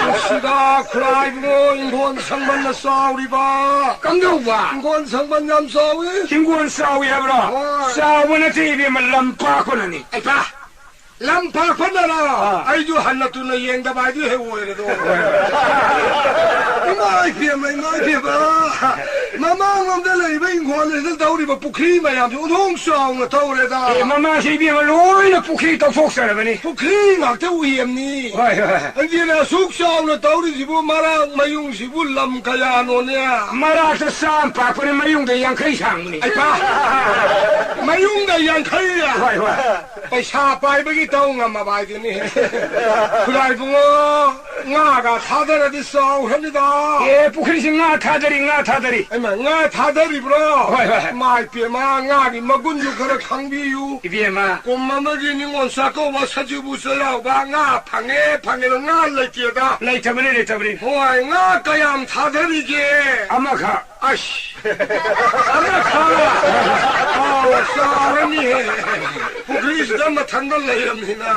ꯅꯨꯡꯁꯤꯗ ꯈꯨꯔꯥ ꯏꯕꯨꯡꯉꯣ, ꯏꯪꯈꯣꯜ ꯁꯪꯕꯟꯅ ꯆꯥꯎꯔꯤꯕ꯫ ꯀꯝꯗꯧꯕ? ꯏꯪꯈꯣꯜ ꯁꯪꯕꯟ ꯌꯥꯝ ꯆꯥꯎꯏ꯫ ꯍꯤꯡꯒꯣꯜ ꯆꯥꯎꯏ ꯍꯥꯏꯕ꯭ꯔꯣ? ꯍꯣꯏ꯫ ꯆꯥꯎꯕ ꯅꯠꯇꯦ ꯏꯕꯦꯝꯃ, ꯂꯝ ꯄꯥꯛꯄꯅꯅꯤ꯫ ꯑꯩ ꯄꯥ-, ꯂꯝ ꯄꯥꯛꯄꯅꯔ? ꯑꯥ꯫ ꯑꯩꯁꯨ ꯍꯟꯅ ꯇꯨꯅ ꯌꯦꯡꯗꯕ ꯍꯥꯏꯗꯨ ꯍꯦꯛ ꯑꯣꯏꯔꯦꯗꯣ꯫ ꯏꯃꯥ ꯏꯕꯦꯝꯃ, ꯏꯃꯥ ꯏꯕꯦꯝꯃ꯫ ꯃꯃꯥꯡꯂꯣꯝꯗ ꯂꯩꯔꯤꯕ ꯏꯪꯈꯣꯜ ꯑꯁꯤꯗ ꯇꯧꯔꯤꯕ ꯄꯨꯈ꯭ꯔꯤ ꯃꯌꯥꯝꯁꯦ ꯑꯣꯟꯊꯣꯛ ꯆꯥꯎꯅ ꯇꯧꯔꯦꯗ꯫ ꯑꯦ, ꯃꯃꯥꯡꯁꯦ ꯏꯕꯦꯝꯃ ꯂꯣꯏꯅ ꯄꯨꯈ꯭ꯔꯤ ꯇꯧꯊꯣꯛꯆꯔꯕꯅꯤ꯫ ꯄꯨꯈ꯭ꯔꯤ ꯉꯥꯛꯇ ꯎꯌꯦꯝꯅꯤ꯫ ꯍꯣꯏ, ꯍꯣꯏ꯫ ꯑꯗꯨꯅ ꯑꯁꯨꯛ ꯆꯥꯎꯅ ꯇꯧꯔꯤꯁꯤꯕꯨ ꯃꯔꯥꯛ ꯃꯌꯨꯡꯁꯤꯕꯨ ꯂꯝ ꯀꯌꯥꯅꯣꯅꯦ? ꯃꯔꯥꯛꯇ ꯆꯥꯝ ꯄꯥꯛꯄꯅꯤ, ꯃꯌꯨꯡꯗ ꯌꯥꯡꯈꯩ ꯁꯥꯡꯕꯅꯤ꯫ ꯑꯩ ꯄꯥ-, ꯃꯌꯨꯡꯗ ꯌꯥꯡꯈꯩ? ꯍꯣꯏ, ꯍꯣꯏ꯫ ꯄꯩꯁꯥ ꯄꯥꯏꯕꯒꯤ ꯇꯧ ꯉꯝꯃꯕ ꯍꯥꯏꯗꯨꯅꯤ꯫ ꯈꯨꯔꯥꯏ ꯏꯕꯨꯡꯉꯣ, ꯉꯥꯒ ꯊꯥꯗꯔꯗꯤ ꯆꯥꯎꯈ꯭ꯔꯅꯤꯗ꯫ ꯑꯦ, ꯄꯨꯈ꯭ꯔꯤꯁꯤ ꯉꯥ ꯊꯥꯗꯔꯤ, ꯉꯥ ꯊꯥꯗꯔꯤ꯫ ꯍꯩꯃꯥ, ꯉꯥ ꯊꯥꯗꯔꯤꯕ꯭ꯔꯣ? ꯍꯣꯏ, ꯍꯣꯏ, ꯍꯣꯏ꯫ ꯏꯃꯥ ꯏꯄꯦꯝꯃ, ꯉꯥꯒꯤ ꯃꯒꯨꯟꯁꯨ ꯈꯔ ꯈꯪꯕꯤꯌꯨ꯫ ꯏꯕꯦꯝꯃ꯫ ꯀꯨꯝ ꯑꯃꯒꯤ ꯅꯤꯉꯣꯜ ꯆꯥꯛꯀꯧꯕ ꯁꯖꯤꯕꯨ ꯆꯩꯔꯥꯎꯕ ꯉꯥ ꯐꯪꯉꯦ, ꯐꯪꯉꯦꯅ ꯉꯥ ꯂꯩꯇꯦꯗ꯫ ꯂꯩꯇꯕꯅꯤ, ꯂꯩꯇꯕꯅꯤ꯫ ꯍꯣꯏ, ꯉꯥ ꯀꯌꯥꯝ ꯊꯥꯗꯔꯤꯒꯦ? ꯑꯃꯈꯛ꯫ ꯑꯁ! ꯑꯃꯈꯛ! ꯑꯥꯎ, ꯆꯥꯎꯔꯅꯤꯍꯦ꯫ ꯄꯨꯈ꯭ꯔꯤꯁꯤꯗ ꯃꯊꯟꯇ ꯂꯩꯔꯝꯅꯤꯅ꯫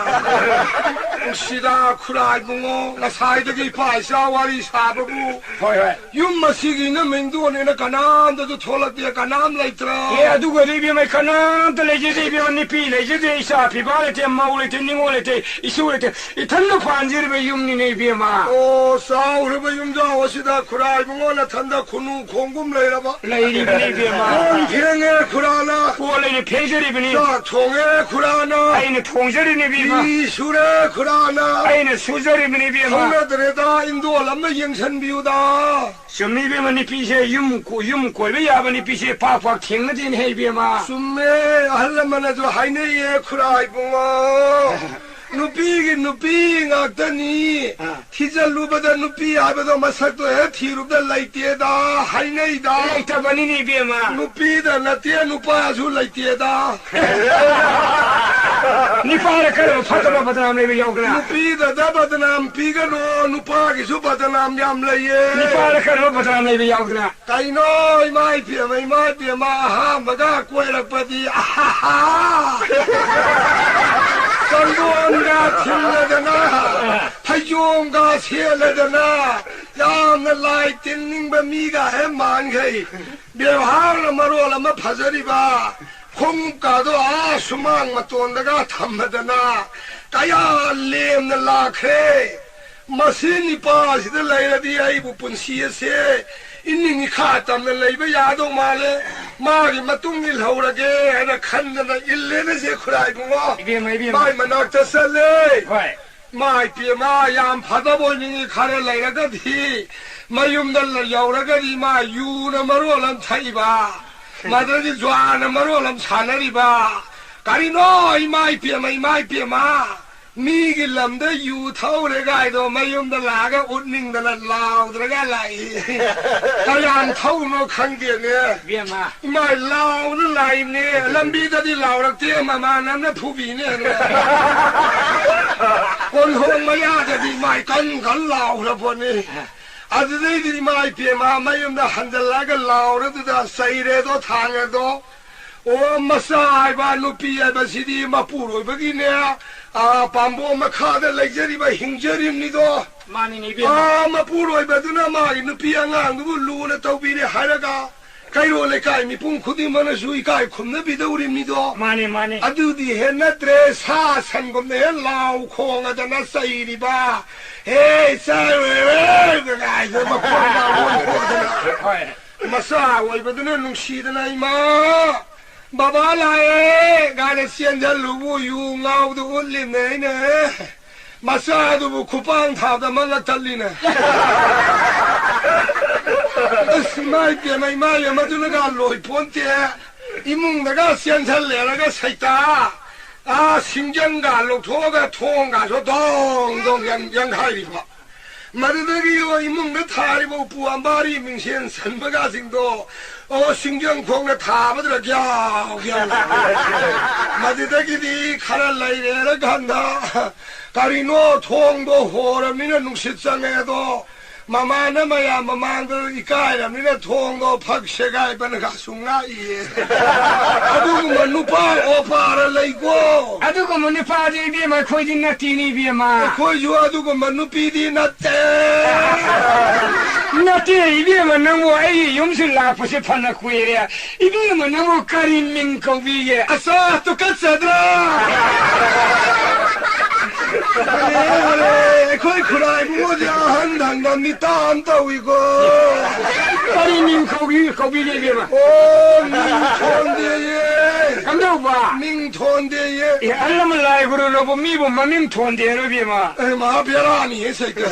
ꯅꯨꯡꯁꯤꯗ ꯈꯨꯔꯥꯏ ꯏꯕꯨꯡꯉꯣ, ꯉꯁꯥꯏꯗꯒꯤ ꯏꯄꯥ ꯏꯆꯥ ꯋꯥꯔꯤ ꯁꯥꯕꯕꯨ꯫ ꯍꯣꯏ, ꯍꯣꯏ꯫ ꯌꯨꯝ ꯑꯁꯤꯒꯤ ꯏꯅꯝ ꯏꯟꯗꯣꯟꯅꯦꯅ ꯀꯅꯥꯝꯇꯁꯨ ꯊꯣꯛꯂꯛꯇꯦ, ꯀꯅꯥꯝ ꯂꯩꯇ꯭ꯔꯣ? ꯑꯦ, ꯑꯗꯨꯒꯗꯤ ꯏꯕꯦꯝꯃ, ꯀꯅꯥꯝꯇ ꯂꯩꯖꯗꯦ ꯏꯕꯦꯝꯃ, ꯅꯨꯄꯤ ꯂꯩꯖꯗꯦ, ꯏꯆꯥ ꯐꯤꯕꯥ ꯂꯩꯇꯦ, ꯃꯧ ꯂꯩꯇꯦ, ꯅꯤꯉꯣꯜ ꯂꯩꯇꯦ, ꯏꯁꯨ ꯂꯩꯇꯦ, ꯏꯊꯟꯗ ꯄꯥꯟꯖꯔꯤꯕ ꯌꯨꯝꯅꯤꯅꯦ ꯏꯕꯦꯝꯃ꯫ ꯑꯣ, ꯆꯥꯎꯈ꯭ꯔꯕ ꯌꯨꯝꯖꯥꯎ ꯑꯁꯤꯗ ꯈꯨꯔꯥꯏ ꯏꯕꯨꯡꯉꯣ ꯅꯊꯟꯗ ꯈꯨꯅꯨ ꯈꯣꯡꯒꯨꯝ ꯂꯩꯔꯕ? ꯂꯩꯔꯤꯕꯅꯤ ꯏꯕꯦꯝꯃ꯫ ꯀꯣꯟ ꯐꯦꯡꯉꯦ ꯈꯨꯔꯥꯅ꯫ ꯀꯣꯟ ꯑꯩꯅ ꯐꯦꯡꯖꯔꯤꯕꯅꯤ꯫ ꯆꯥꯛ ꯊꯣꯡꯉꯦ ꯈꯨꯔꯥꯅ꯫ ꯑꯩꯅ ꯊꯣꯡꯖꯔꯤꯅꯤ ꯏꯕꯦꯝꯃ꯫ ꯐꯤ ꯁꯨꯔꯦ ꯈꯨꯔꯥꯅ꯫ ꯑꯩꯅ ꯁꯨꯖꯔꯤꯕꯅꯤ ꯏꯕꯦꯝꯃ꯫ ꯈꯪꯅꯗ꯭ꯔꯦꯗ, ꯏꯟꯗꯣꯜ ꯑꯃ ꯌꯦꯡꯁꯟꯕꯤꯌꯨꯗ꯫ ꯆꯨꯝꯃꯤ ꯏꯕꯦꯝꯃ, ꯅꯨꯄꯤꯁꯦ ꯌꯨꯝ ꯀꯣ-, ꯌꯨꯝ ꯀꯣꯏꯕ ꯌꯥꯕ ꯅꯨꯄꯤꯁꯦ ꯄꯥꯛ ꯄꯥꯛ ꯊꯦꯡꯅꯗꯦꯅꯦꯍꯦ ꯏꯕꯦꯝꯃ꯫ ꯆꯨꯝꯃꯦ, ꯑꯍꯜ ꯂꯃꯟꯅꯁꯨ ꯍꯥꯏꯅꯩꯌꯦ ꯈꯨꯔꯥ ꯏꯕꯨꯡꯉꯣ꯫ ꯅꯨꯄꯤꯒꯤ ꯅꯨꯄꯤ ꯉꯥꯛꯇꯅꯤ꯫ ꯑꯥ꯫ ꯊꯤꯖꯜꯂꯨꯕꯗ ꯅꯨꯄꯤ ꯍꯥꯏꯕꯗꯣ ꯃꯁꯛꯇꯣ ꯍꯦꯛ ꯊꯤꯔꯨꯕꯗ ꯂꯩꯇꯦꯗ ꯍꯥꯏꯅꯩꯗ꯫ ꯂꯩꯇꯕꯅꯤꯅꯦ ꯏꯕꯦꯝꯃ꯫ ꯅꯨꯄꯤꯗ ꯅꯠꯇꯦ, ꯅꯨꯄꯥꯁꯨ ꯂꯩꯇꯦꯗ꯫ ꯅꯨꯄꯥꯗ ꯀꯔꯝꯕ ꯐꯠꯇꯕ ꯕꯗꯅꯥꯝ ꯂꯩꯕ ꯌꯥꯎꯗꯅ? ꯅꯨꯄꯤꯗꯗ ꯕꯗꯅꯥꯝ ꯄꯤꯒꯅꯨ, ꯅꯨꯄꯥꯒꯤꯁꯨ ꯕꯗꯅꯥꯝ ꯌꯥꯝ ꯂꯩꯌꯦ꯫ ꯅꯨꯄꯥꯗ ꯀꯔꯝꯕ ꯕꯗꯅꯥꯝ ꯂꯩꯕ ꯌꯥꯎꯗꯅ? ꯀꯩꯅꯣ, ꯏꯃꯥ ꯏꯕꯦꯝꯃ, ꯏꯃꯥ ꯏꯕꯦꯝꯃ, ꯑꯍꯥꯟꯕꯒ ꯀꯣꯏꯔꯛꯄꯗꯤ, ꯑꯍꯥꯍꯥ! ꯆꯟꯗꯣꯟꯒ ꯊꯤꯜꯂꯗꯅ, ꯐꯩꯖꯣꯝꯒ ꯁꯦꯠꯂꯗꯅ, ꯌꯥꯝꯅ ꯂꯥꯏ ꯇꯤꯟꯅꯤꯡꯕ ꯃꯤꯒ ꯍꯦꯛ ꯃꯥꯟꯈꯩ꯫ ꯕꯦꯕꯥꯔꯅ ꯃꯔꯣꯜ ꯑꯃ ꯐꯖꯔꯤꯕ, ꯈꯣꯡꯎꯞꯀꯥꯗꯣ ꯑꯥ ꯁꯨꯃꯥꯡ ꯃꯇꯣꯟꯗꯒ ꯊꯝꯃꯗꯅ ꯀꯌꯥ ꯂꯦꯝꯅ ꯂꯥꯛꯈ꯭ꯔꯦ꯫ ꯃꯁꯤ ꯅꯤꯄꯥꯁꯤꯗ ꯂꯩꯔꯗꯤ ꯑꯩꯕꯨ ꯄꯨꯟꯁꯤ ꯑꯁꯦ ꯏꯅꯤꯡ ꯏꯈꯥ ꯇꯝꯅ ꯂꯩꯕ ꯌꯥꯗꯧ ꯃꯥꯜꯂꯦ꯫ ꯃꯥꯒꯤ ꯃꯇꯨꯡ ꯏꯜꯍꯧꯔꯒꯦ ꯍꯥꯏꯅ ꯈꯟꯗꯅ ꯏꯜꯂꯦꯅꯦ ꯁꯦ ꯈꯨꯔꯥꯏ ꯏꯕꯨꯡꯉꯣ꯫ ꯏꯕꯦꯝꯃ, ꯏꯕꯦꯝꯃ꯫ ꯃꯥꯏ ꯃꯅꯥꯛꯇ ꯆꯠꯂꯦ꯫ ꯍꯣꯏ꯫ ꯏꯃꯥ ꯏꯄꯦꯝꯃ, ꯌꯥꯝ ꯐꯗꯕ ꯑꯣꯏꯅꯤꯡꯉꯤ ꯈꯔ ꯂꯩꯔꯒꯗꯤ, ꯃꯌꯨꯝꯗ ꯌꯧꯔꯒꯗꯤ ꯏꯃꯥ ꯌꯨꯅ ꯃꯔꯣꯜ ꯑꯃ ꯊꯛꯏꯕ, ꯃꯗꯨꯗꯒꯤ ꯖ꯭ꯋꯥꯔꯅ ꯃꯔꯣꯜ ꯑꯃ ꯁꯥꯟꯅꯔꯤꯕ, ꯀꯔꯤꯅꯣ? ꯏꯃꯥ ꯏꯄꯦꯝꯃ, ꯏꯃꯥ ꯏꯄꯦꯝꯃ, ꯃꯤꯒꯤ ꯂꯝꯗ ꯌꯨ ꯊꯛꯎꯔꯦ ꯀꯥꯏꯗꯣ ꯃꯌꯨꯝꯗ ꯂꯥꯛꯑꯒ ꯎꯠꯅꯤꯡꯗꯅ ꯂꯥꯎꯗ꯭ꯔꯒ ꯂꯥꯛꯏ꯫ ꯀꯌꯥꯝ ꯊꯛꯎꯅꯣ ꯈꯪꯗꯦꯅꯦ꯫ ꯏꯕꯦꯝꯃ꯫ ꯏꯃꯥꯏ, ꯂꯥꯎꯅ ꯂꯥꯛꯏꯅꯦ꯫ ꯂꯝꯕꯤꯗꯗꯤ ꯂꯥꯎꯔꯛꯇꯦ, ꯃꯃꯥꯟꯅꯕꯅ ꯐꯨꯕꯤꯅꯦꯅ꯫ ꯀꯣꯟꯊꯣꯡ ꯃꯌꯥꯗꯗꯤ ꯏꯃꯥꯏ ꯀꯟ ꯀꯟ ꯂꯥꯎꯈ꯭ꯔ ꯄꯣꯠꯅꯤ꯫ ꯑꯗꯨꯗꯩꯗꯤ ꯏꯃꯥ ꯏꯄꯦꯝꯃ ꯃꯌꯨꯝꯗ ꯍꯟꯖꯜꯂꯛꯑꯒ ꯂꯥꯎꯔꯗꯨꯗ ꯆꯩꯔꯦꯗꯣ ꯊꯥꯡꯉꯦꯗꯣ꯫ ꯑꯣ, ꯃꯆꯥ ꯍꯥꯏꯕ ꯅꯨꯄꯤ ꯍꯥꯏꯕꯁꯤꯗꯤ ꯃꯄꯨꯔꯣꯏꯕꯒꯤꯅꯦ, ꯑꯥ, ꯄꯥꯝꯕꯣꯝ ꯃꯈꯥꯗ ꯂꯩꯖꯔꯤꯕ ꯍꯤꯡꯖꯔꯤꯕꯅꯤꯗꯣ꯫ ꯃꯥꯅꯤꯅꯦ, ꯏꯕꯦꯝꯃ꯫ ꯑꯥ, ꯃꯄꯨꯔꯣꯏꯕꯗꯨꯅ ꯃꯥꯒꯤ ꯅꯨꯄꯤ ꯑꯉꯥꯡꯗꯨꯕꯨ ꯂꯨꯅ ꯇꯧꯕꯤꯔꯦ ꯍꯥꯏꯔꯒ ꯀꯩꯔꯣꯜ ꯂꯩꯀꯥꯏ ꯃꯤꯄꯨꯝ ꯈꯨꯗꯤꯡꯃꯛꯅꯁꯨ ꯏꯀꯥꯏ ꯈꯨꯝꯅꯕꯤꯗꯧꯔꯤꯕꯅꯤꯗꯣ꯫ ꯃꯥꯅꯦ, ꯃꯥꯅꯦ꯫ ꯑꯗꯨꯗꯤ ꯍꯦꯛ ꯅꯠꯇ꯭ꯔꯦ, ꯁꯥ ꯁꯟꯒꯨꯝꯅ ꯍꯦꯛ ꯂꯥꯎ ꯈꯣꯡꯉꯗꯅ ꯆꯩꯔꯤꯕ꯫ "ꯍꯦ, ꯆꯥꯔꯣꯏ" ꯀꯥꯏꯅ ꯃꯈꯣꯟꯒ ꯑꯣꯟꯊꯣꯛꯇꯅ꯫ ꯍꯣꯏ꯫ ꯃꯆꯥ ꯑꯣꯏꯕꯗꯨꯅ ꯅꯨꯡꯁꯤꯗꯅ, "ꯏꯃꯥ, ꯕꯕꯥ ꯂꯥꯛꯑꯦ" ꯀꯥꯏꯅ ꯆꯦꯟꯁꯤꯜꯂꯨꯕꯨ ꯌꯨ ꯉꯥꯎꯗꯨ ꯎꯠꯂꯤꯕꯅꯦ ꯑꯩꯅ꯫ ꯃꯆꯥꯗꯨꯕꯨ ꯈꯨꯄꯥꯡ ꯊꯥꯕꯗ ꯃꯉꯛ ꯇꯠꯂꯤꯅꯦ꯫ ꯑꯁ, ꯏꯃꯥ ꯏꯄꯦꯝꯃ, ꯏꯃꯥ ꯏꯕꯦꯝꯃ, ꯑꯗꯨꯅꯒ ꯂꯣꯏ ꯄꯣꯟꯇꯦ꯫ ꯏꯃꯨꯡꯗꯒ ꯆꯦꯟꯁꯤꯜꯂꯦꯔꯒ ꯁꯩꯇꯥ, ꯑꯥ, ꯁꯤꯡꯖꯪꯒ ꯂꯧꯊꯣꯛꯑꯒ ꯊꯣꯡꯒꯁꯨ ꯗꯣꯡ ꯗꯣꯡ ꯌꯪ-, ꯌꯪꯈꯥꯏꯔꯤꯕ꯫ ꯃꯗꯨꯗꯒꯤ ꯏꯃꯨꯡꯗ ꯊꯥꯔꯤꯕ ꯎꯄꯨ ꯑꯝꯕꯥꯔꯤ ꯃꯤꯡꯁꯦꯟ ꯁꯟꯕꯒꯁꯤꯡꯗꯣ, ꯑꯣ, ꯁꯤꯡꯖꯪ ꯈꯣꯡꯅ ꯊꯥꯕꯗꯨꯗ ꯒ꯭ꯌꯥꯎ ꯒ꯭ꯌꯥꯎ ꯂꯥꯎꯔꯦ꯫ ꯃꯗꯨꯗꯒꯤꯗꯤ ꯈꯔ ꯂꯩꯔꯦꯔꯀꯥꯟꯗ, ꯀꯔꯤꯅꯣ, ꯊꯣꯡꯗꯣ ꯍꯣꯔꯕꯅꯤꯅ ꯅꯨꯡꯁꯤꯠ ꯆꯪꯉꯦ ꯑꯗꯣ, ꯃꯃꯥꯅ ꯃꯌꯥꯝ ꯃꯃꯥꯡꯗ ꯏꯀꯥꯏꯔꯕꯅꯤꯅ ꯊꯣꯡꯗꯣ ꯐꯛ ꯁꯦꯒꯥꯏꯕꯅ ꯀꯩꯁꯨ ꯉꯥꯛꯏꯌꯦ꯫ ꯑꯗꯨꯒꯨꯝꯕ ꯅꯨꯄꯥ ꯑꯣꯄꯥꯔ ꯂꯩꯀꯣ꯫ ꯑꯗꯨꯒꯨꯝꯕ ꯅꯨꯄꯥꯗꯤ ꯏꯕꯦꯝꯃ ꯑꯩꯈꯣꯏꯗꯤ ꯅꯠꯇꯦꯅꯦ ꯏꯕꯦꯝꯃ꯫ ꯑꯩꯈꯣꯏꯁꯨ ꯑꯗꯨꯒꯨꯝꯕ ꯅꯨꯄꯤꯗꯤ ꯅꯠꯇꯦ꯫ ꯅꯠꯇꯦ ꯏꯕꯦꯝꯃ, ꯅꯪꯕꯨ ꯑꯩꯒꯤ ꯌꯨꯝꯁꯨ ꯂꯥꯛꯄꯁꯦ ꯐꯅ ꯀꯨꯏꯔꯦ꯫ ꯏꯕꯦꯝꯃ, ꯅꯪꯕꯨ ꯀꯔꯤ ꯃꯤꯡ ꯀꯧꯕꯤꯒꯦ? ꯑꯁ, ꯇꯨꯀꯠꯆꯗ꯭ꯔꯥ? ꯑꯔꯦ, ꯑꯔꯦ, ꯑꯩꯈꯣꯏ ꯈꯨꯔꯥꯏ ꯏꯕꯨꯡꯉꯣꯁꯦ ꯑꯍꯟ ꯊꯪꯅ ꯃꯤꯇꯥ ꯑꯃ ꯇꯧꯏꯀꯣ꯫ ꯀꯔꯤ ꯃꯤꯡ ꯀꯧꯕꯤ-, ꯀꯧꯕꯤꯒꯦ ꯏꯕꯦꯝꯃ? ꯑꯣ, ꯃꯤꯡ ꯊꯣꯟꯗꯦꯌꯦ꯫ ꯀꯝꯗꯧꯕ? ꯃꯤꯡ ꯊꯣꯟꯗꯦꯌꯦ꯫ ꯑꯦ, ꯑꯍꯜ ꯑꯃ ꯂꯥꯏ ꯈꯨꯔꯨꯝꯂꯕꯨ ꯃꯤꯕꯨ ꯃꯃꯤꯡ ꯊꯣꯟꯗꯦ ꯍꯥꯏꯔꯣ ꯏꯕꯦꯝꯃ? ꯑꯦ, ꯃꯍꯥ ꯕꯦꯔꯥꯅꯤꯍꯦ ꯁꯩꯇ꯫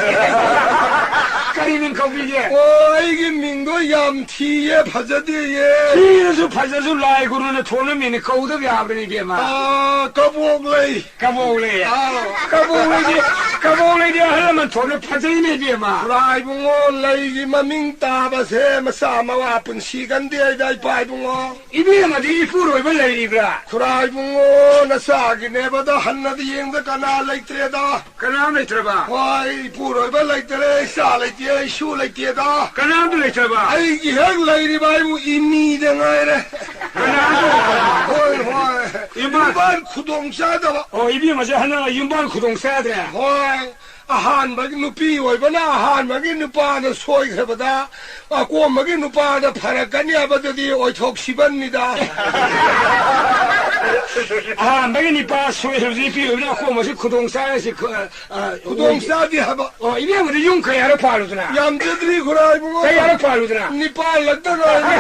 ꯀꯔꯤ ꯃꯤꯡ ꯀꯧꯕꯤꯒꯦ? ꯑꯣ, ꯑꯩꯒꯤ ꯃꯤꯡꯗꯣ ꯌꯥꯝ ꯊꯤꯌꯦ, ꯐꯖꯗꯦꯌꯦ꯫ ꯊꯤꯔꯁꯨ ꯐꯖꯁꯨ ꯂꯥꯏ ꯒꯨꯔꯨꯅ ꯊꯣꯟꯕ ꯃꯤꯡꯅ ꯀꯧꯗꯕ ꯌꯥꯕ꯭ꯔꯅꯦ, ꯏꯕꯦꯝꯃ? ꯑꯥ, ꯀꯕꯣꯛ ꯂꯩ꯫ ꯀꯕꯣꯛ ꯂꯩ꯫ ꯑꯥ꯫ ꯀꯕꯣꯛ ꯂꯩꯗꯤ, ꯀꯕꯣꯛ ꯂꯩꯗꯤ ꯑꯍꯜ ꯂꯃꯟ ꯊꯣꯟꯕ ꯐꯖꯩꯅꯦ, ꯏꯕꯦꯝꯃ꯫ ꯈꯨꯔꯥꯏ ꯏꯕꯨꯡꯉꯣ, ꯂꯩꯒꯤ ꯃꯃꯤꯡ ꯇꯥꯕꯁꯦ ꯃꯆꯥ ꯃꯋꯥ ꯄꯨꯟꯁꯤ ꯀꯟꯗꯦ ꯍꯥꯏꯗ, ꯏꯄꯥ ꯏꯕꯨꯡꯉꯣ꯫ ꯏꯕꯦꯝꯃꯗꯤ ꯏꯄꯨꯔꯣꯏꯕ ꯂꯩꯔꯤꯕ꯭ꯔꯥ? ꯈꯨꯔꯥꯏ ꯏꯕꯨꯡꯉꯣ, ꯅꯆꯥꯒꯤꯅꯦꯕꯗ ꯍꯟꯅꯗꯤ ꯌꯦꯡꯗ ꯀꯅꯥ ꯂꯩꯇ꯭ꯔꯦꯗ꯫ ꯀꯅꯥꯝ ꯂꯩꯇ꯭ꯔꯕ? ꯍꯣꯏ, ꯏꯄꯨꯔꯣꯏꯕ ꯂꯩꯇꯔꯦ, ꯏꯆꯥ ꯂꯩꯇꯦ, ꯏꯁꯨ ꯂꯩꯇꯦꯗ꯫ ꯀꯅꯥꯝꯇ ꯂꯩꯇ꯭ꯔꯕ? ꯑꯩꯒꯤ ꯍꯦꯛ ꯂꯩꯔꯤꯕ ꯍꯥꯏꯕꯨ ꯏꯃꯤꯗ ꯉꯥꯏꯔꯦ꯫ ꯀꯅꯥꯝꯇ ꯂꯩꯇ꯭ꯔꯕ? ꯍꯣꯏ, ꯍꯣꯏ꯫ ꯏꯃꯥ- ꯏꯃꯥꯟ ꯈꯨꯗꯣꯡ ꯆꯥꯗꯕ꯫ ꯑꯣ, ꯏꯕꯦꯝꯃꯁꯦ ꯍꯟꯗꯛ ꯌꯨꯝꯕꯥꯟ ꯈꯨꯗꯣꯡ ꯆꯥꯗ꯭ꯔꯦ? ꯍꯣꯏ꯫ ꯑꯍꯥꯟꯕꯒꯤ ꯅꯨꯄꯤ ꯑꯣꯏꯕꯅ ꯑꯍꯥꯟꯕꯒꯤ ꯅꯨꯄꯥꯗ ꯁꯣꯏꯈ꯭ꯔꯕꯗ ꯑꯀꯣꯟꯕꯒꯤ ꯅꯨꯄꯥꯗ ꯐꯔꯛꯀꯅꯤ ꯍꯥꯏꯕꯗꯨꯗꯤ ꯑꯣꯏꯊꯣꯛ ꯁꯤꯕꯟꯅꯤꯗ꯫ ꯑꯍꯥꯟꯕꯒꯤ ꯅꯨꯄꯥ ꯁꯣꯏꯈ꯭ꯔꯕꯁꯤ ꯅꯨꯄꯤ ꯑꯣꯏꯕꯅ ꯑꯀꯣꯟꯕꯁꯤ ꯈꯨꯗꯣꯡ ꯆꯥꯔꯁꯤ ꯈꯨ-, ꯑ, ꯈꯨꯗꯣꯡ ꯆꯥꯗꯦ ꯍꯥꯏꯕ꯫ ꯑꯣ, ꯏꯕꯦꯝꯃꯗꯤ ꯌꯨꯝ ꯀꯌꯥꯔ ꯄꯥꯜꯂꯨꯗꯅ? ꯌꯥꯝꯖꯗ꯭ꯔꯤ ꯈꯨꯔꯥ ꯏꯕꯨꯡꯉꯣ꯫ ꯀꯌꯥꯔ ꯄꯥꯜꯂꯨꯗꯅ? ꯅꯤꯄꯥꯜ ꯂꯛꯇ ꯉꯥꯏꯔꯤ꯫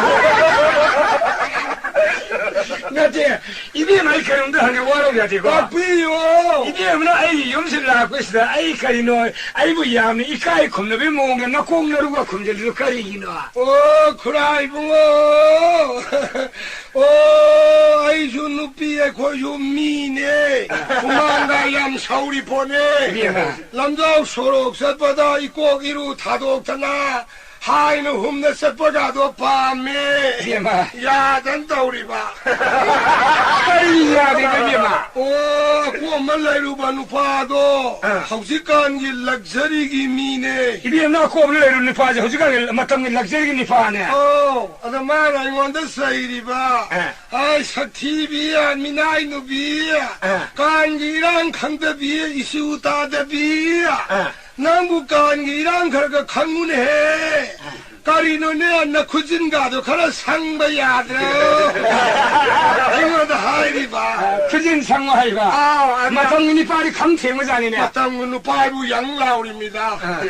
ꯅꯠꯇꯦ, ꯏꯕꯦꯝꯃ, ꯑꯩ ꯀꯩꯅꯣꯝꯇ ꯍꯪꯒꯦ, ꯋꯥꯔꯧ ꯌꯥꯗꯦꯀꯣ? ꯇꯥꯛꯄꯤꯌꯣ꯫ ꯏꯕꯦꯝꯃꯅ ꯑꯩꯒꯤ ꯌꯨꯝꯁꯤꯗ ꯂꯥꯛꯄꯁꯤꯗ ꯑꯩ ꯀꯔꯤꯅꯣ, ꯑꯩꯕꯨ ꯌꯥꯝꯅ ꯏꯀꯥꯏ ꯈꯨꯝꯅꯕꯒꯤ ꯃꯑꯣꯡꯗ ꯅꯀꯣꯛ ꯅꯔꯨꯒ ꯈꯨꯝꯖꯤꯜꯂꯤꯗꯨ ꯀꯔꯤꯒꯤꯅꯣ? ꯑꯣ, ꯈꯨꯔꯥ ꯏꯕꯨꯡꯉꯣ꯫ ꯑꯣ, ꯑꯩꯁꯨ ꯅꯨꯄꯤ, ꯑꯩꯈꯣꯏꯁꯨ ꯃꯤꯅꯦ꯫ ꯍꯨꯃꯥꯡꯒ ꯌꯥꯝ ꯁꯧꯔꯤ ꯄꯣꯠꯅꯦ꯫ ꯏꯕꯦꯝꯃ꯫ ꯂꯝꯖꯥꯎ ꯁꯣꯔꯣꯛ ꯆꯠꯄꯗ ꯏꯀꯣꯛ ꯏꯔꯨ ꯊꯥꯗꯣꯛꯇꯅ ꯍꯥꯏꯅ ꯍꯨꯝꯅ ꯆꯠꯄꯒꯗꯣ ꯄꯥꯝꯃꯦ꯫ ꯏꯕꯦꯝꯃ꯫ ꯌꯥꯗꯅ ꯇꯧꯔꯤꯕ꯫ ꯀꯔꯤ ꯌꯥꯗꯦꯅꯣ, ꯏꯕꯦꯝꯃ? ꯑꯣ, ꯑꯀꯣꯝꯕ ꯂꯩꯔꯨꯕ ꯅꯨꯄꯥꯗꯣ ꯑꯥ꯫ ꯍꯧꯖꯤꯛꯀꯥꯟꯒꯤ ꯂꯛꯖꯔꯤꯒꯤ ꯃꯤꯅꯦ꯫ ꯏꯕꯦꯝꯃ, ꯑꯀꯣꯝꯕ ꯂꯩꯔꯨꯕ ꯅꯨꯄꯥꯁꯦ ꯍꯧꯖꯤꯛꯀꯥꯟꯒꯤ ꯃꯇꯝꯒꯤ ꯂꯛꯖꯔꯤꯒꯤ ꯅꯨꯄꯥꯅꯦ꯫ ꯑꯧ, ꯑꯗ ꯃꯥꯅ ꯑꯩꯉꯣꯟꯗ ꯆꯩꯔꯤꯕ꯫ ꯑꯥ꯫ ꯑꯩ ꯁꯛꯊꯤꯕꯤ, ꯃꯤꯅꯥꯏ ꯅꯨꯕꯤ, ꯑꯥ꯫ ꯀꯥꯟꯒꯤ ꯏꯔꯥꯡ ꯈꯪꯗꯕꯤ, ꯏꯁꯨ ꯇꯥꯗꯕꯤ꯫ ꯑꯥ꯫ ꯅꯪꯕꯨ ꯀꯥꯟꯒꯤ ꯏꯔꯥꯡ ꯈꯔ ꯈꯔ ꯈꯪꯉꯨꯅꯦꯍꯦ꯫ ꯀꯔꯤꯅꯣꯅꯦ, ꯅꯈꯨꯖꯤꯟꯒꯗꯣ ꯈꯔ ꯁꯪꯕ ꯌꯥꯗ꯭ꯔꯣ? ꯑꯩꯉꯣꯟꯗ ꯍꯥꯏꯔꯤꯕ꯫ ꯈꯨꯖꯤꯟ ꯁꯪꯉꯣ ꯍꯥꯏꯕ? ꯑꯥꯎ, ꯑꯗ ꯃꯇꯝꯒꯤ ꯅꯨꯄꯥꯗꯤ ꯈꯝ ꯊꯦꯡꯕꯖꯥꯠꯅꯤꯅꯦ꯫ ꯃꯇꯝꯒꯤ ꯅꯨꯄꯥꯕꯨ ꯌꯥꯝ ꯂꯥꯎꯔꯤꯃꯤꯗ꯫ ꯑꯥ꯫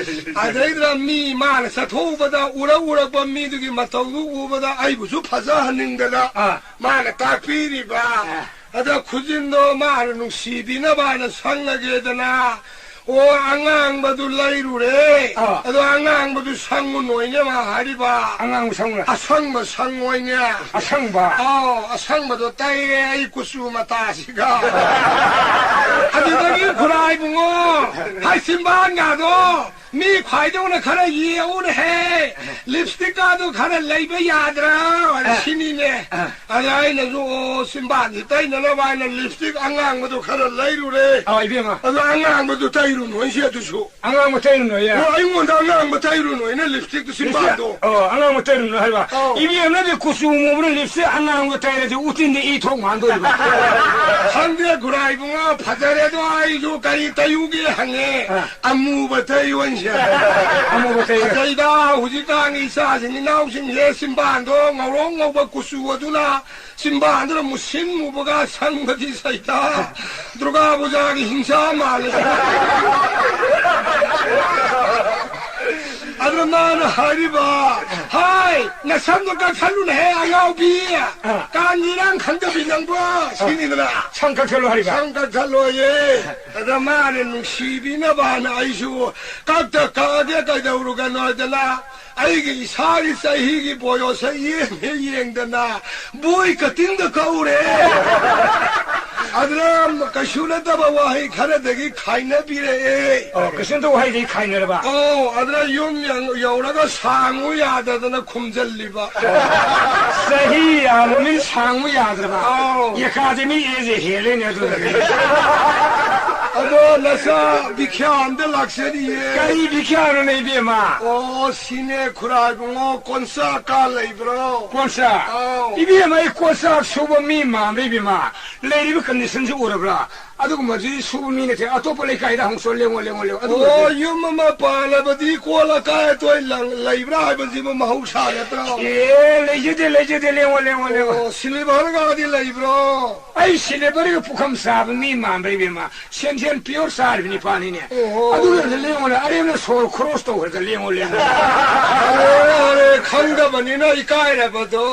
ꯑꯗꯩꯗ ꯃꯤ ꯃꯥꯅ ꯆꯠꯊꯣꯛꯎꯕꯗ, ꯎꯔꯛ ꯎꯔꯛꯄ ꯃꯤꯗꯨꯒꯤ ꯃꯇꯧꯗꯨ ꯎꯕꯗ ꯑꯩꯕꯨꯁꯨ ꯐꯖꯍꯟꯅꯤꯡꯗꯅ ꯑꯥ꯫ ꯃꯥꯅ ꯇꯥꯛꯄꯤꯔꯤꯕ꯫ ꯑꯥ꯫ ꯑꯗ ꯈꯨꯖꯤꯟꯗꯣ ꯃꯥꯅ ꯅꯨꯡꯁꯤꯕꯤꯅꯕ ꯍꯥꯏꯅ ꯁꯪꯉꯒꯦꯗꯅ ꯑꯣ, ꯑꯉꯥꯡꯕꯗꯨ ꯂꯩꯔꯨꯔꯦ꯫ ꯑꯥ꯫ ꯑꯗꯣ ꯑꯉꯥꯡꯕꯗꯨ ꯁꯪꯉꯨ ꯅꯣꯏꯅꯦ ꯃꯥ ꯍꯥꯏꯔꯤꯕ꯫ ꯑꯉꯥꯡꯕ ꯁꯪꯉꯨ꯫ ꯑꯁꯪꯕ ꯁꯪꯉꯣꯏꯅꯦ꯫ ꯑꯁꯪꯕ? ꯑꯥꯎ, ꯑꯁꯪꯕꯗꯣ ꯇꯩꯔꯦ ꯑꯩ ꯀꯨꯆꯨ ꯃꯇꯥꯁꯤꯒ꯫ ꯑꯗꯨꯗꯒꯤ ꯈꯨꯔꯥꯏ ꯏꯕꯨꯡꯉꯣ, ꯍꯥꯏ ꯆꯤꯝꯕꯥꯟꯒꯗꯣ ꯃꯤ ꯈ꯭ꯋꯥꯏꯗꯧꯅ ꯈꯔ ꯌꯦꯛꯎꯅꯦꯍꯦ꯫ ꯂꯤꯞꯁꯇꯤꯛꯀꯗꯣ ꯈꯔ ꯂꯩꯕ ꯌꯥꯗ꯭ꯔꯥ? ꯑ꯫ ꯁꯤꯅꯤꯅꯦ꯫ ꯑ꯫ ꯑꯗ ꯑꯩꯅꯁꯨ, ꯑꯣ, ꯆꯤꯝꯕꯥꯟꯁꯤ ꯇꯩꯅꯅꯕ ꯍꯥꯏꯅ ꯂꯤꯞꯁꯇꯤꯛ ꯑꯉꯥꯡꯕꯗꯣ ꯈꯔ ꯂꯩꯔꯨꯔꯦ꯫ ꯑ, ꯏꯕꯦꯝꯃ꯫ ꯑꯗꯣ ꯑꯉꯥꯡꯕꯗꯨ ꯇꯩꯔꯨꯅꯨ ꯍꯥꯏꯁꯦ ꯑꯗꯨꯁꯨ꯫ ꯑꯉꯥꯡꯕ ꯇꯩꯔꯨꯅꯨ ꯍꯥꯏꯌꯦ? ꯑꯣ, ꯑꯩꯉꯣꯟꯗ ꯑꯉꯥꯡꯕ ꯇꯩꯔꯨꯅꯨ ꯍꯥꯏꯅ ꯂꯤꯞꯁꯇꯤꯛꯇꯨ ꯆꯤꯝꯕꯥꯟꯗꯣ꯫ ꯑꯣ, ꯑꯉꯥꯡꯕ ꯇꯩꯔꯨꯅꯨ ꯍꯥꯏꯕ꯫ ꯑꯧ꯫ ꯏꯕꯦꯝꯃꯗꯤ ꯀꯨꯆꯨ ꯃꯨꯕꯅ ꯂꯤꯞꯁꯇꯤꯛ ꯑꯉꯥꯡꯕ ꯇꯩꯔꯗꯤ ꯎꯇꯤꯟꯗ ꯏ ꯊꯣꯛ ꯃꯥꯟꯗꯣꯔꯤꯕ꯫ ꯈꯪꯗꯦ, ꯈꯨꯔꯥꯏ ꯏꯕꯨꯡꯉꯣ, ꯐꯖꯔꯦ ꯑꯗꯣ ꯑꯩꯁꯨ ꯀꯔꯤ ꯇꯩꯌꯨꯒꯦ ꯍꯪꯉꯦ꯫ ꯑ꯫ ꯑꯃꯨꯕ ꯇꯩꯌꯨ ꯍꯥꯏꯁꯦ꯫ ꯑꯃꯨꯕ ꯇꯩꯌꯨ꯫ ꯐꯖꯩꯗ, ꯍꯧꯖꯤꯛꯀꯥꯟꯒꯤ ꯏꯆꯥꯁꯤꯡ ꯏꯅꯥꯎꯁꯤꯡꯁꯦ ꯆꯤꯝꯕꯥꯟꯗꯣ ꯉꯧꯔꯣꯛ ꯉꯧꯕ ꯀꯨꯆꯨ ꯑꯗꯨꯅ ꯆꯤꯝꯕꯥꯟꯗꯨꯅ ꯃꯨꯁꯤꯟ ꯃꯨꯕꯒ ꯁꯪꯕꯗꯤ ꯁꯩꯇꯥ ꯗꯨꯔꯒꯥ ꯄꯨꯖꯥꯒꯤ ꯍꯤꯡꯁꯥ ꯃꯥꯜꯂꯦ꯫ ꯑꯗꯨꯅ ꯃꯥꯅ ꯍꯥꯏꯔꯤꯕ, "ꯍꯥꯏ, ꯅꯁꯝꯗꯣ ꯀꯛꯊꯠꯂꯨꯅꯦꯍꯦ, ꯑꯉꯥꯎꯕꯤ! ꯑ꯫ ꯀꯥꯡꯒꯤ ꯏꯔꯥꯡ ꯈꯪꯗꯕꯤ ꯅꯪꯕꯣ!" ꯁꯤꯅꯤꯗꯅ꯫ ꯁꯝ ꯀꯛꯊꯠꯂꯨ ꯍꯥꯏꯔꯤꯕ? ꯁꯝ ꯀꯛꯊꯠꯂꯣꯌꯦ꯫ ꯑꯗ ꯃꯥꯅ ꯅꯨꯡꯁꯤꯕꯤꯅꯕꯅ ꯑꯩꯁꯨ ꯀꯛꯇ ꯀꯛꯑꯒꯦ ꯀꯩꯗꯧꯔꯨꯒꯅꯣꯗꯅ ꯑꯩꯒꯤ ꯏꯁꯥꯒꯤ ꯆꯍꯤꯒꯤ ꯕꯣꯌꯣꯁ ꯌꯦꯡꯉꯦ ꯌꯦꯡꯗꯅ ꯕꯣꯏ ꯀꯇꯤꯡꯗ ꯀꯛꯎꯔꯦ꯫ ꯑꯗꯨꯅ ꯀꯩꯁꯨ ꯅꯠꯇꯕ ꯋꯥꯍꯩ ꯈꯔꯗꯒꯤ ꯈꯥꯏꯅꯕꯤꯔꯛꯑꯦ꯫ ꯑꯣ, ꯀꯩꯁꯨ ꯅꯠꯇꯕ ꯋꯥꯍꯩꯗꯒꯤ ꯈꯥꯏꯅꯔꯕ? ꯑꯣ, ꯑꯗꯨꯅ ꯌꯨꯝ ꯌꯧ-, ꯌꯧꯔꯒ ꯁꯥꯡꯉꯨ ꯌꯥꯗꯗꯅ ꯈꯨꯝꯖꯜꯂꯤꯕ꯫ ꯆꯍꯤ ꯌꯥꯝꯃꯃꯤꯅ ꯁꯥꯡꯉꯨ ꯌꯥꯗ꯭ꯔꯕ? ꯑꯥꯎ꯫ ꯑꯦꯀꯥꯗꯃꯤ ꯑꯦꯖꯦ ꯍꯦꯜꯂꯦꯅꯦ ꯑꯗꯨꯗꯤ꯫ ꯑꯗꯣ ꯅꯆꯥ ꯕꯤꯈ꯭ꯌꯥ ꯑꯝꯗ ꯂꯥꯛꯆꯔꯤꯌꯦ꯫ ꯀꯔꯤ ꯕꯤꯈ꯭ꯌꯥꯅꯣꯅꯦ ꯏꯕꯦꯝꯃ? ꯑꯣ, ꯁꯤꯅꯦ ꯈꯨꯔꯥꯏ ꯏꯕꯨꯡꯉꯣ, ꯀꯣꯟꯆꯥꯛꯀ ꯂꯩꯕ꯭ꯔꯣ? ꯀꯣꯟꯆꯥꯛ? ꯑꯥꯎ꯫ ꯏꯕꯦꯝꯃ, ꯑꯩ ꯀꯣꯟꯆꯥꯛ ꯁꯨꯕ ꯃꯤ ꯃꯥꯟꯕ꯭ꯔꯥ ꯏꯕꯦꯝꯃ? ꯂꯩꯔꯤꯕ ꯀꯟꯗꯤꯁꯟꯁꯤ ꯎꯔꯕ꯭ꯔꯥ? ꯑꯗꯨꯒꯨꯝꯕꯗꯨꯗꯤ ꯁꯨꯕ ꯃꯤ ꯅꯠꯇꯦ꯫ ꯑꯇꯣꯞꯄ ꯂꯩꯀꯥꯏꯗ ꯍꯪꯁꯣ, ꯂꯦꯡꯉꯣ, ꯂꯦꯡꯉꯣ, ꯂꯦꯡꯉꯣ꯫ ꯑꯗꯨꯒꯨꯝꯕꯗꯤ ꯑꯣ, ꯌꯨꯝ ꯑꯃ ꯄꯥꯜꯂꯕꯗꯤ ꯀꯣꯜ ꯑꯀꯥꯏ ꯑꯇꯣꯏ ꯂꯪ-, ꯂꯩꯕ꯭ꯔꯥ ꯍꯥꯏꯕꯁꯤꯕꯨ ꯃꯍꯧꯁꯥ ꯅꯠꯇ꯭ꯔꯣ? ꯑꯦ, ꯂꯩꯖꯗꯦ, ꯂꯩꯖꯗꯦ, ꯂꯦꯡꯉꯣ, ꯂꯦꯡꯉꯣ, ꯂꯦꯡꯉꯣ꯫ ꯑꯣ, ꯁꯤꯂꯤꯚꯔꯒꯗꯤ ꯂꯩꯕ꯭ꯔꯣ? ꯑꯩ ꯁꯤꯂꯤꯚꯔꯒ ꯄꯨꯈꯝ ꯆꯥꯕ ꯃꯤ ꯃꯥꯟꯕ꯭ꯔꯥ ꯏꯕꯦꯝꯃ? ꯁꯦꯟꯖꯦꯜ ꯄꯤꯌꯣꯔ ꯆꯥꯔꯤꯕ ꯅꯤꯄꯥꯅꯤꯅꯦ꯫ ꯑꯣꯍꯣ꯫ ꯑꯗꯨꯅ ꯂꯦꯡꯉꯣꯅꯦ, ꯑꯔꯦꯝꯕꯗ ꯁꯣꯔ ꯈꯣꯔꯣꯁ ꯇꯧꯈ꯭ꯔꯗ ꯂꯦꯡꯉꯣ, ꯂꯦꯡꯉꯣ꯫ ꯑꯔꯦ, ꯑꯔꯦ, ꯈꯪꯗꯕꯅꯤꯅ ꯏꯀꯥꯏꯔꯕꯗꯣ꯫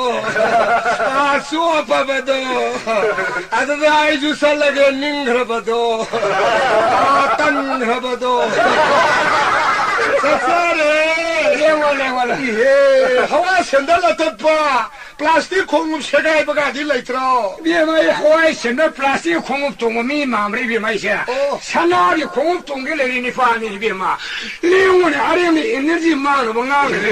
ꯑꯥ, ꯆꯣꯞꯄꯕꯗꯣ꯫ ꯑꯗꯨꯗ ꯑꯩꯁꯨ ꯆꯠꯂꯒꯦ ꯅꯤꯡꯈ꯭ꯔ ꯇꯟꯈ꯭ꯔꯕꯗꯣ, ꯇꯟꯈ꯭ꯔꯕꯗꯣ꯫ ꯆꯥꯛ ꯆꯥꯔꯦ꯫ ꯂꯦꯡꯉꯣ, ꯂꯦꯡꯉꯣ, ꯂꯦꯡꯉꯣ꯫ ꯏꯍꯦ, ꯍꯋꯥꯏ ꯁꯦꯟꯗꯜ ꯑꯇꯠꯄ, ꯄ꯭ꯂꯥꯁꯇꯤꯛ ꯈꯣꯡꯎꯞ ꯁꯦꯒꯥꯏꯕꯒꯗꯤ ꯂꯩꯇ꯭ꯔꯣ? ꯏꯕꯦꯝꯃ, ꯑꯩ ꯍꯋꯥꯏ ꯁꯦꯟꯗꯜ ꯄ꯭ꯂꯥꯁꯇꯤꯛ ꯈꯣꯡꯎꯞ ꯇꯣꯡꯕ ꯃꯤ ꯃꯥꯟꯕ꯭ꯔꯥ, ꯏꯕꯦꯝꯃ, ꯑꯩꯁꯦ? ꯑꯣ꯫ ꯁꯅꯥꯒꯤ ꯈꯣꯡꯎꯞ ꯇꯣꯡꯒꯦ ꯂꯩꯔꯤ ꯅꯤꯄꯥꯅꯤ, ꯏꯕꯦꯝꯃ꯫ ꯂꯦꯡꯉꯨꯅꯦ, ꯑꯔꯦꯝꯕ ꯏꯅꯔꯖꯤ ꯃꯥꯡꯅꯕ ꯉꯥꯡꯒꯅꯤ꯫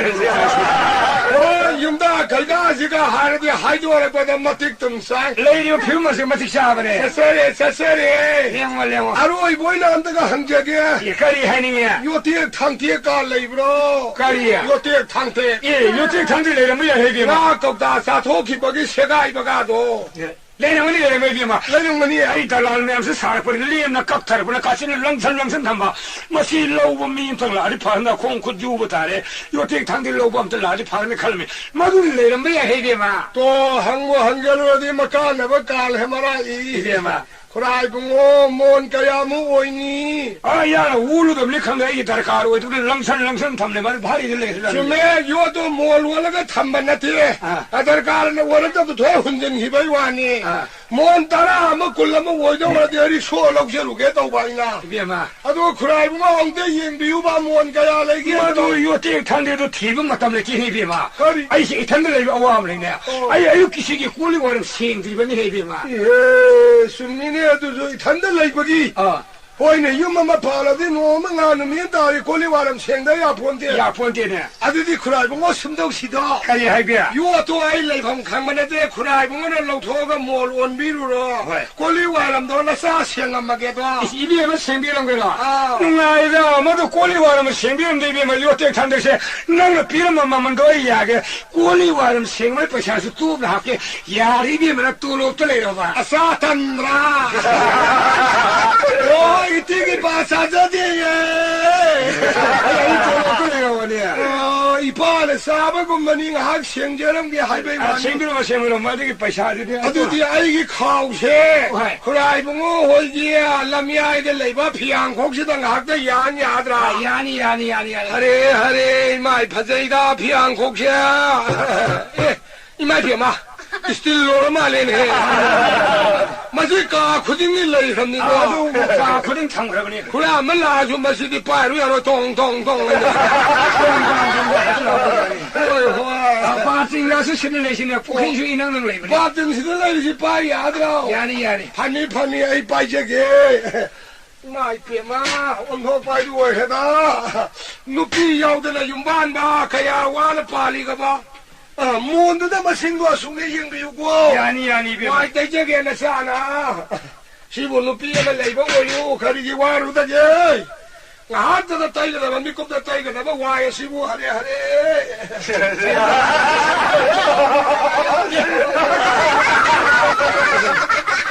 ꯍꯣꯏ, ꯌꯨꯝꯗ ꯀꯩꯗꯥꯁꯤꯒ ꯍꯥꯏꯔꯗꯤ ꯍꯥꯏꯗꯣꯔꯛꯄꯗ ꯃꯇꯤꯛ ꯇꯨꯝ ꯆꯥꯏ꯫ ꯂꯩꯔꯤꯕ ꯐꯤꯕꯝ ꯑꯁꯤ ꯃꯇꯤꯛ ꯆꯥꯕꯅꯦ꯫ ꯆꯠꯆꯔꯦ, ꯆꯠꯆꯔꯦ꯫ ꯂꯦꯡꯉꯣ, ꯂꯦꯡꯉꯣ꯫ ꯑꯔꯣꯏꯕ ꯑꯣꯏꯅ ꯑꯝꯇꯒ ꯍꯪꯖꯒꯦ꯫ ꯑꯦ, ꯀꯔꯤ ꯍꯥꯏꯅꯤꯡꯉꯦ? ꯌꯣꯇꯦꯛ ꯊꯥꯡꯇꯦꯛꯀ ꯂꯩꯕ꯭ꯔꯣ? ꯀꯔꯤ? ꯌꯣꯇꯦꯛ ꯊꯥꯡꯇꯦꯛ꯫ ꯑꯦ, ꯌꯣꯇꯦꯛ ꯊꯥꯡꯇꯦꯛ ꯂꯩꯔꯝꯕ ꯌꯥꯏ, ꯍꯩꯕꯦꯝꯃ꯫ ꯉꯥ ꯀꯧꯇꯥ ꯆꯥꯊꯣꯛꯈꯤꯕꯒꯤ ꯁꯦꯒꯥꯏꯕꯒꯗꯣ꯫ ꯑꯦ꯫ ꯂꯩꯔꯝꯒꯅꯤ, ꯂꯩꯔꯝꯒꯅꯤ, ꯏꯕꯦꯝꯃ꯫ ꯂꯩꯔꯝꯒꯅꯤ꯫ ꯑꯩ ꯗꯂꯥꯜ ꯃꯌꯥꯝꯁꯦ ꯁꯥꯔꯛꯄꯅꯤ, ꯂꯦꯝꯅ ꯀꯛꯊꯔꯛꯄꯅ ꯀꯥꯆꯤꯟꯅ ꯂꯪꯁꯟ ꯂꯪꯁꯟ ꯊꯝꯕ꯫ ꯃꯁꯤ ꯂꯧꯕ ꯃꯤ ꯑꯝꯇꯪ ꯂꯥꯛꯑꯗꯤ ꯐꯔꯅꯤ, ꯈꯣꯡ ꯈꯨꯠ ꯌꯨꯕ ꯇꯥꯔꯦ꯫ ꯌꯣꯇꯦꯛ ꯊꯥꯡꯗꯤ ꯂꯧꯕ ꯑꯝꯇ ꯂꯥꯛꯑꯗꯤ ꯐꯔꯅꯤ ꯈꯜꯂꯝꯃꯤ꯫ ꯃꯗꯨꯗꯤ ꯂꯩꯔꯝꯕ ꯌꯥꯏ, ꯏꯕꯦꯝꯃ꯫ ꯇꯣ, ꯍꯪꯉꯨ ꯍꯪꯖꯜꯂꯨꯔꯗꯤ ꯃꯀꯥꯟꯅꯕ ꯀꯥꯜ ꯍꯦ ꯃꯔꯥꯏ ꯏ꯫ ꯏꯕꯦꯝꯃ꯫ ꯈꯨꯔꯥꯏꯕꯨꯡꯉꯣ, ꯃꯣꯟ ꯀꯌꯥꯃꯨꯛ ꯑꯣꯏꯅꯤ? ꯑꯥ, ꯌꯥꯔ ꯎꯔꯨꯗꯕꯅꯤ ꯈꯪꯗꯦ, ꯑꯩꯒꯤ ꯗꯔꯀꯥꯔ ꯑꯣꯏꯗꯕꯅꯤ, ꯂꯪꯁꯟ ꯂꯪꯁꯟ ꯊꯝꯂꯦ, ꯃꯥꯗꯤ ꯚꯥꯔꯤꯗ ꯂꯩꯔꯦ꯫ ꯆꯨꯝꯃꯦ, ꯌꯣꯠꯇꯣ ꯃꯣꯜ ꯑꯣꯜꯂꯒ ꯊꯝꯕ ꯅꯠꯇꯦ꯫ ꯑꯥ꯫ ꯑ, ꯗꯔꯀꯥꯔꯅ ꯑꯣꯏꯔꯛꯇꯕꯗꯣ ꯊꯣꯛꯑ ꯍꯨꯟꯖꯤꯟꯈꯤꯕꯩ ꯋꯥꯅꯤ꯫ ꯑꯥ꯫ ꯃꯣꯟ ꯇꯔꯥ ꯑꯃ, ꯀꯨꯟ ꯑꯃ ꯑꯣꯏꯗꯧꯔꯗꯤ ꯔꯤꯛꯁꯣ ꯂꯧꯖꯔꯨꯒꯦ ꯇꯧꯕ ꯑꯩꯅ꯫ ꯏꯕꯦꯝꯃ꯫ ꯑꯗꯣ ꯈꯨꯔꯥꯏꯕꯨꯡꯉꯣ ꯑꯃꯨꯛꯇ ꯌꯦꯡꯕꯤꯌꯨꯕ, ꯃꯣꯟ ꯀꯌꯥ ꯂꯩꯒꯦ? ꯃꯗꯨ ꯌꯣꯇꯦꯛ ꯊꯥꯡꯗꯦꯗꯣ ꯊꯤꯕ ꯃꯇꯝ ꯂꯩꯇꯦꯅꯦ ꯏꯕꯦꯝꯃ꯫ ꯀꯔꯤ? ꯑꯩꯁꯦ ꯏꯊꯟꯗ ꯂꯩꯕ ꯑꯋꯥꯕ ꯂꯩꯅꯦ꯫ ꯑꯣ꯫ ꯑꯩ ꯑꯌꯨꯛꯀꯤꯁꯤꯒꯤ ꯀꯣꯜ ꯂꯤꯛ ꯋꯥꯏꯔꯝ ꯁꯦꯡꯗ꯭ꯔꯤꯕꯅꯤ ꯍꯦ ꯏꯕꯦꯝꯃ꯫ ꯏꯍꯦ, ꯆꯨꯝꯃꯤꯅꯦ ꯑꯗꯨꯁꯨ, ꯏꯊꯟꯗ ꯂꯩꯕꯒꯤ꯫ ꯑꯥ꯫ ꯍꯣꯏꯅꯦ, ꯌꯨꯝ ꯑꯃ ꯄꯥꯜꯂꯗꯤ ꯅꯣꯡꯃ ꯉꯥ ꯅꯨꯃꯤꯠ ꯇꯥꯔꯤ ꯀꯣꯜ ꯂꯤꯛ ꯋꯥꯏꯔꯝ ꯁꯦꯡꯗ ꯌꯥꯄꯣꯟꯇꯦ꯫ ꯌꯥꯄꯣꯟꯇꯦꯅꯦ꯫ ꯑꯗꯨꯗꯤ ꯈꯨꯔꯥꯏꯕꯨꯡꯉꯣ ꯁꯨꯝꯗꯧꯁꯤꯗꯣ꯫ ꯀꯔꯤ ꯍꯥꯏꯒꯦ? ꯌꯣꯠꯇꯣ ꯑꯩ ꯂꯩꯐꯝ ꯈꯪꯕ ꯅꯠꯇꯦ, ꯈꯨꯔꯥꯏꯕꯨꯡꯉꯣꯅ ꯂꯧꯊꯣꯛꯑꯒ ꯃꯣꯜ ꯑꯣꯟꯕꯤꯔꯨꯔꯣ꯫ ꯍꯣꯏ꯫ ꯀꯣꯜ ꯂꯤꯛ ꯋꯥꯏꯔꯝꯗꯣ ꯅꯆꯥ ꯁꯦꯡꯉꯝꯃꯒꯦꯗꯣ꯫ ꯏꯁ, ꯏꯕꯦꯝꯃ ꯁꯦꯡꯕꯤꯔꯝꯒꯦꯔꯣ? ꯑꯥꯎ꯫ ꯅꯨꯡꯉꯥꯏꯗ, ꯃꯗꯨ ꯀꯣꯜ ꯂꯤꯛ ꯋꯥꯏꯔꯝ ꯁꯦꯡꯕꯤꯔꯝꯗꯦ ꯏꯕꯦꯝꯃ, ꯌꯣꯠꯇꯦꯛ ꯊꯥꯡꯗꯦꯛꯁꯦ ꯅꯪꯅ ꯄꯤꯔꯝꯕ ꯃꯃꯜꯗꯣ ꯑꯩ ꯌꯥꯒꯦ꯫ ꯀꯣꯜ ꯂꯤꯛ ꯋꯥꯏꯔꯝ ꯁꯦꯡꯕꯒꯤ ꯄꯩꯁꯥꯁꯨ ꯇꯣꯞꯅ ꯍꯥꯞꯀꯦ꯫ ꯌꯥꯔꯦ ꯏꯕꯦꯝꯃ, ꯅꯪ ꯇꯣꯂꯣꯞꯇ ꯂꯩꯔꯕ? ꯑꯆꯥ ꯇꯟꯗ꯭ꯔꯥ? ꯑꯣ, ꯏꯇꯤꯒꯤ ꯄꯥ ꯆꯥꯖꯗꯦꯌꯦ꯫ ꯑꯩ, ꯑꯩ ꯇꯣꯂꯣꯞꯇ ꯂꯩꯔꯕꯅꯦ꯫ ꯑꯣ, ꯏꯄꯥꯅ ꯆꯥꯕꯒꯨꯝꯕꯅꯤ, ꯉꯥꯏꯍꯥꯛ ꯁꯦꯡꯖꯔꯝꯒꯦ ꯍꯥꯏꯕꯩ ꯑ, ꯋꯥꯅꯤ꯫ ꯁꯦꯡꯕꯤꯔꯝꯃꯣ, ꯁꯦꯡꯕꯤꯔꯝꯃꯣ, ꯑꯗꯨꯒꯤ ꯄꯩꯁꯥꯗꯨꯗꯤ ꯑꯗꯨꯗꯤ ꯑꯩꯒꯤ ꯈꯥꯎꯁꯦ ꯍꯣꯏ꯫ ꯈꯨꯔꯥꯏꯕꯨꯡꯉꯣ ꯍꯣꯏꯒꯤ ꯂꯝꯌꯥꯏꯗ ꯂꯩꯕ ꯐꯤꯌꯥꯡꯈꯣꯛꯁꯤꯗ ꯉꯥꯏꯍꯥꯛꯇ ꯌꯥꯟ ꯌꯥꯗ꯭ꯔꯥ? ꯑ, ꯌꯥꯅꯤ, ꯌꯥꯅꯤ, ꯌꯥꯅꯤ, ꯌꯥꯅꯤ꯫ ꯍꯔꯦ, ꯍꯔꯦ, ꯏꯃꯥꯏ ꯐꯖꯩꯗ ꯐꯤꯌꯥꯡꯈꯣꯛꯁꯦ꯫ ꯑꯦ, ꯏꯃꯥ ꯏꯕꯦꯝꯃ, ꯏꯁꯇꯤꯜ ꯂꯣꯏꯔ ꯃꯥꯜꯂꯦꯅꯦ꯫ ꯃꯁꯤ ꯀꯥ ꯈꯨꯗꯤꯡꯒꯤ ꯂꯩꯈ꯭ꯔꯕꯅꯤꯀꯣ꯫ ꯑꯗꯨ ꯀꯥ ꯈꯨꯗꯤꯡ ꯊꯝꯈ꯭ꯔꯕꯅꯤ꯫ ꯈꯨꯔꯥ ꯑꯃ ꯂꯥꯛꯑꯁꯨ ꯃꯁꯤꯗꯤ ꯄꯥꯏꯔꯨ ꯌꯥꯔꯣꯏ, ꯇꯣꯡ, ꯇꯣꯡ, ꯇꯣꯡ ꯂꯩꯅ꯫ ꯍꯣꯏ, ꯍꯣꯏ꯫ ꯕꯥꯇꯤꯟꯒꯁꯨ ꯁꯤꯗ ꯂꯩꯁꯤꯅꯦ, ꯄꯨꯈ꯭ꯔꯤꯁꯨ ꯏꯅꯪ ꯅꯪ ꯂꯩꯕꯅꯤ꯫ ꯕꯥꯇꯤꯟꯁꯤꯗ ꯂꯩꯔꯤꯁꯤ ꯄꯥꯏ ꯌꯥꯗ꯭ꯔꯣ? ꯌꯥꯅꯤ, ꯌꯥꯅꯤ꯫ ꯐꯅꯤ, ꯐꯅꯤ, ꯑꯩ ꯄꯥꯏꯖꯒꯦ꯫ ꯏꯃꯥ ꯏꯄꯦꯝꯃ, ꯑꯣꯟꯊꯣꯛꯄ ꯍꯥꯏꯗꯨ ꯑꯣꯏꯈ꯭ꯔꯦꯗ꯫ ꯅꯨꯄꯤ ꯌꯥꯎꯗꯅ ꯌꯨꯝꯕꯥꯟꯕ ꯀꯌꯥ ꯋꯥꯅ ꯄꯥꯜꯂꯤꯒꯕ꯫ ꯑ, ꯃꯣꯟꯗꯨꯗ ꯃꯁꯤꯡꯗꯣ ꯑꯁꯨꯛꯅꯤ ꯌꯦꯡꯕꯤꯌꯨꯀꯣ꯫ ꯌꯥꯅꯤ, ꯌꯥꯅꯤ, ꯏꯕꯦꯝꯃ꯫ ꯋꯥꯏ ꯇꯩꯖꯒꯦ ꯅꯆꯥꯅ꯫ ꯁꯤꯕꯨ ꯅꯨꯄꯤ ꯑꯃ ꯂꯩꯕ ꯑꯣꯏꯌꯨ, ꯀꯔꯤꯒꯤ ꯋꯥꯔꯨꯗꯒꯦ? ꯉꯥꯏꯍꯥꯛꯇꯗ ꯇꯩꯒꯗꯕ, ꯃꯤꯀꯨꯞꯇ ꯇꯩꯒꯗꯕ ꯋꯥꯏ ꯑꯁꯤꯕꯨ ꯍꯔꯦ ꯍꯔꯦ꯫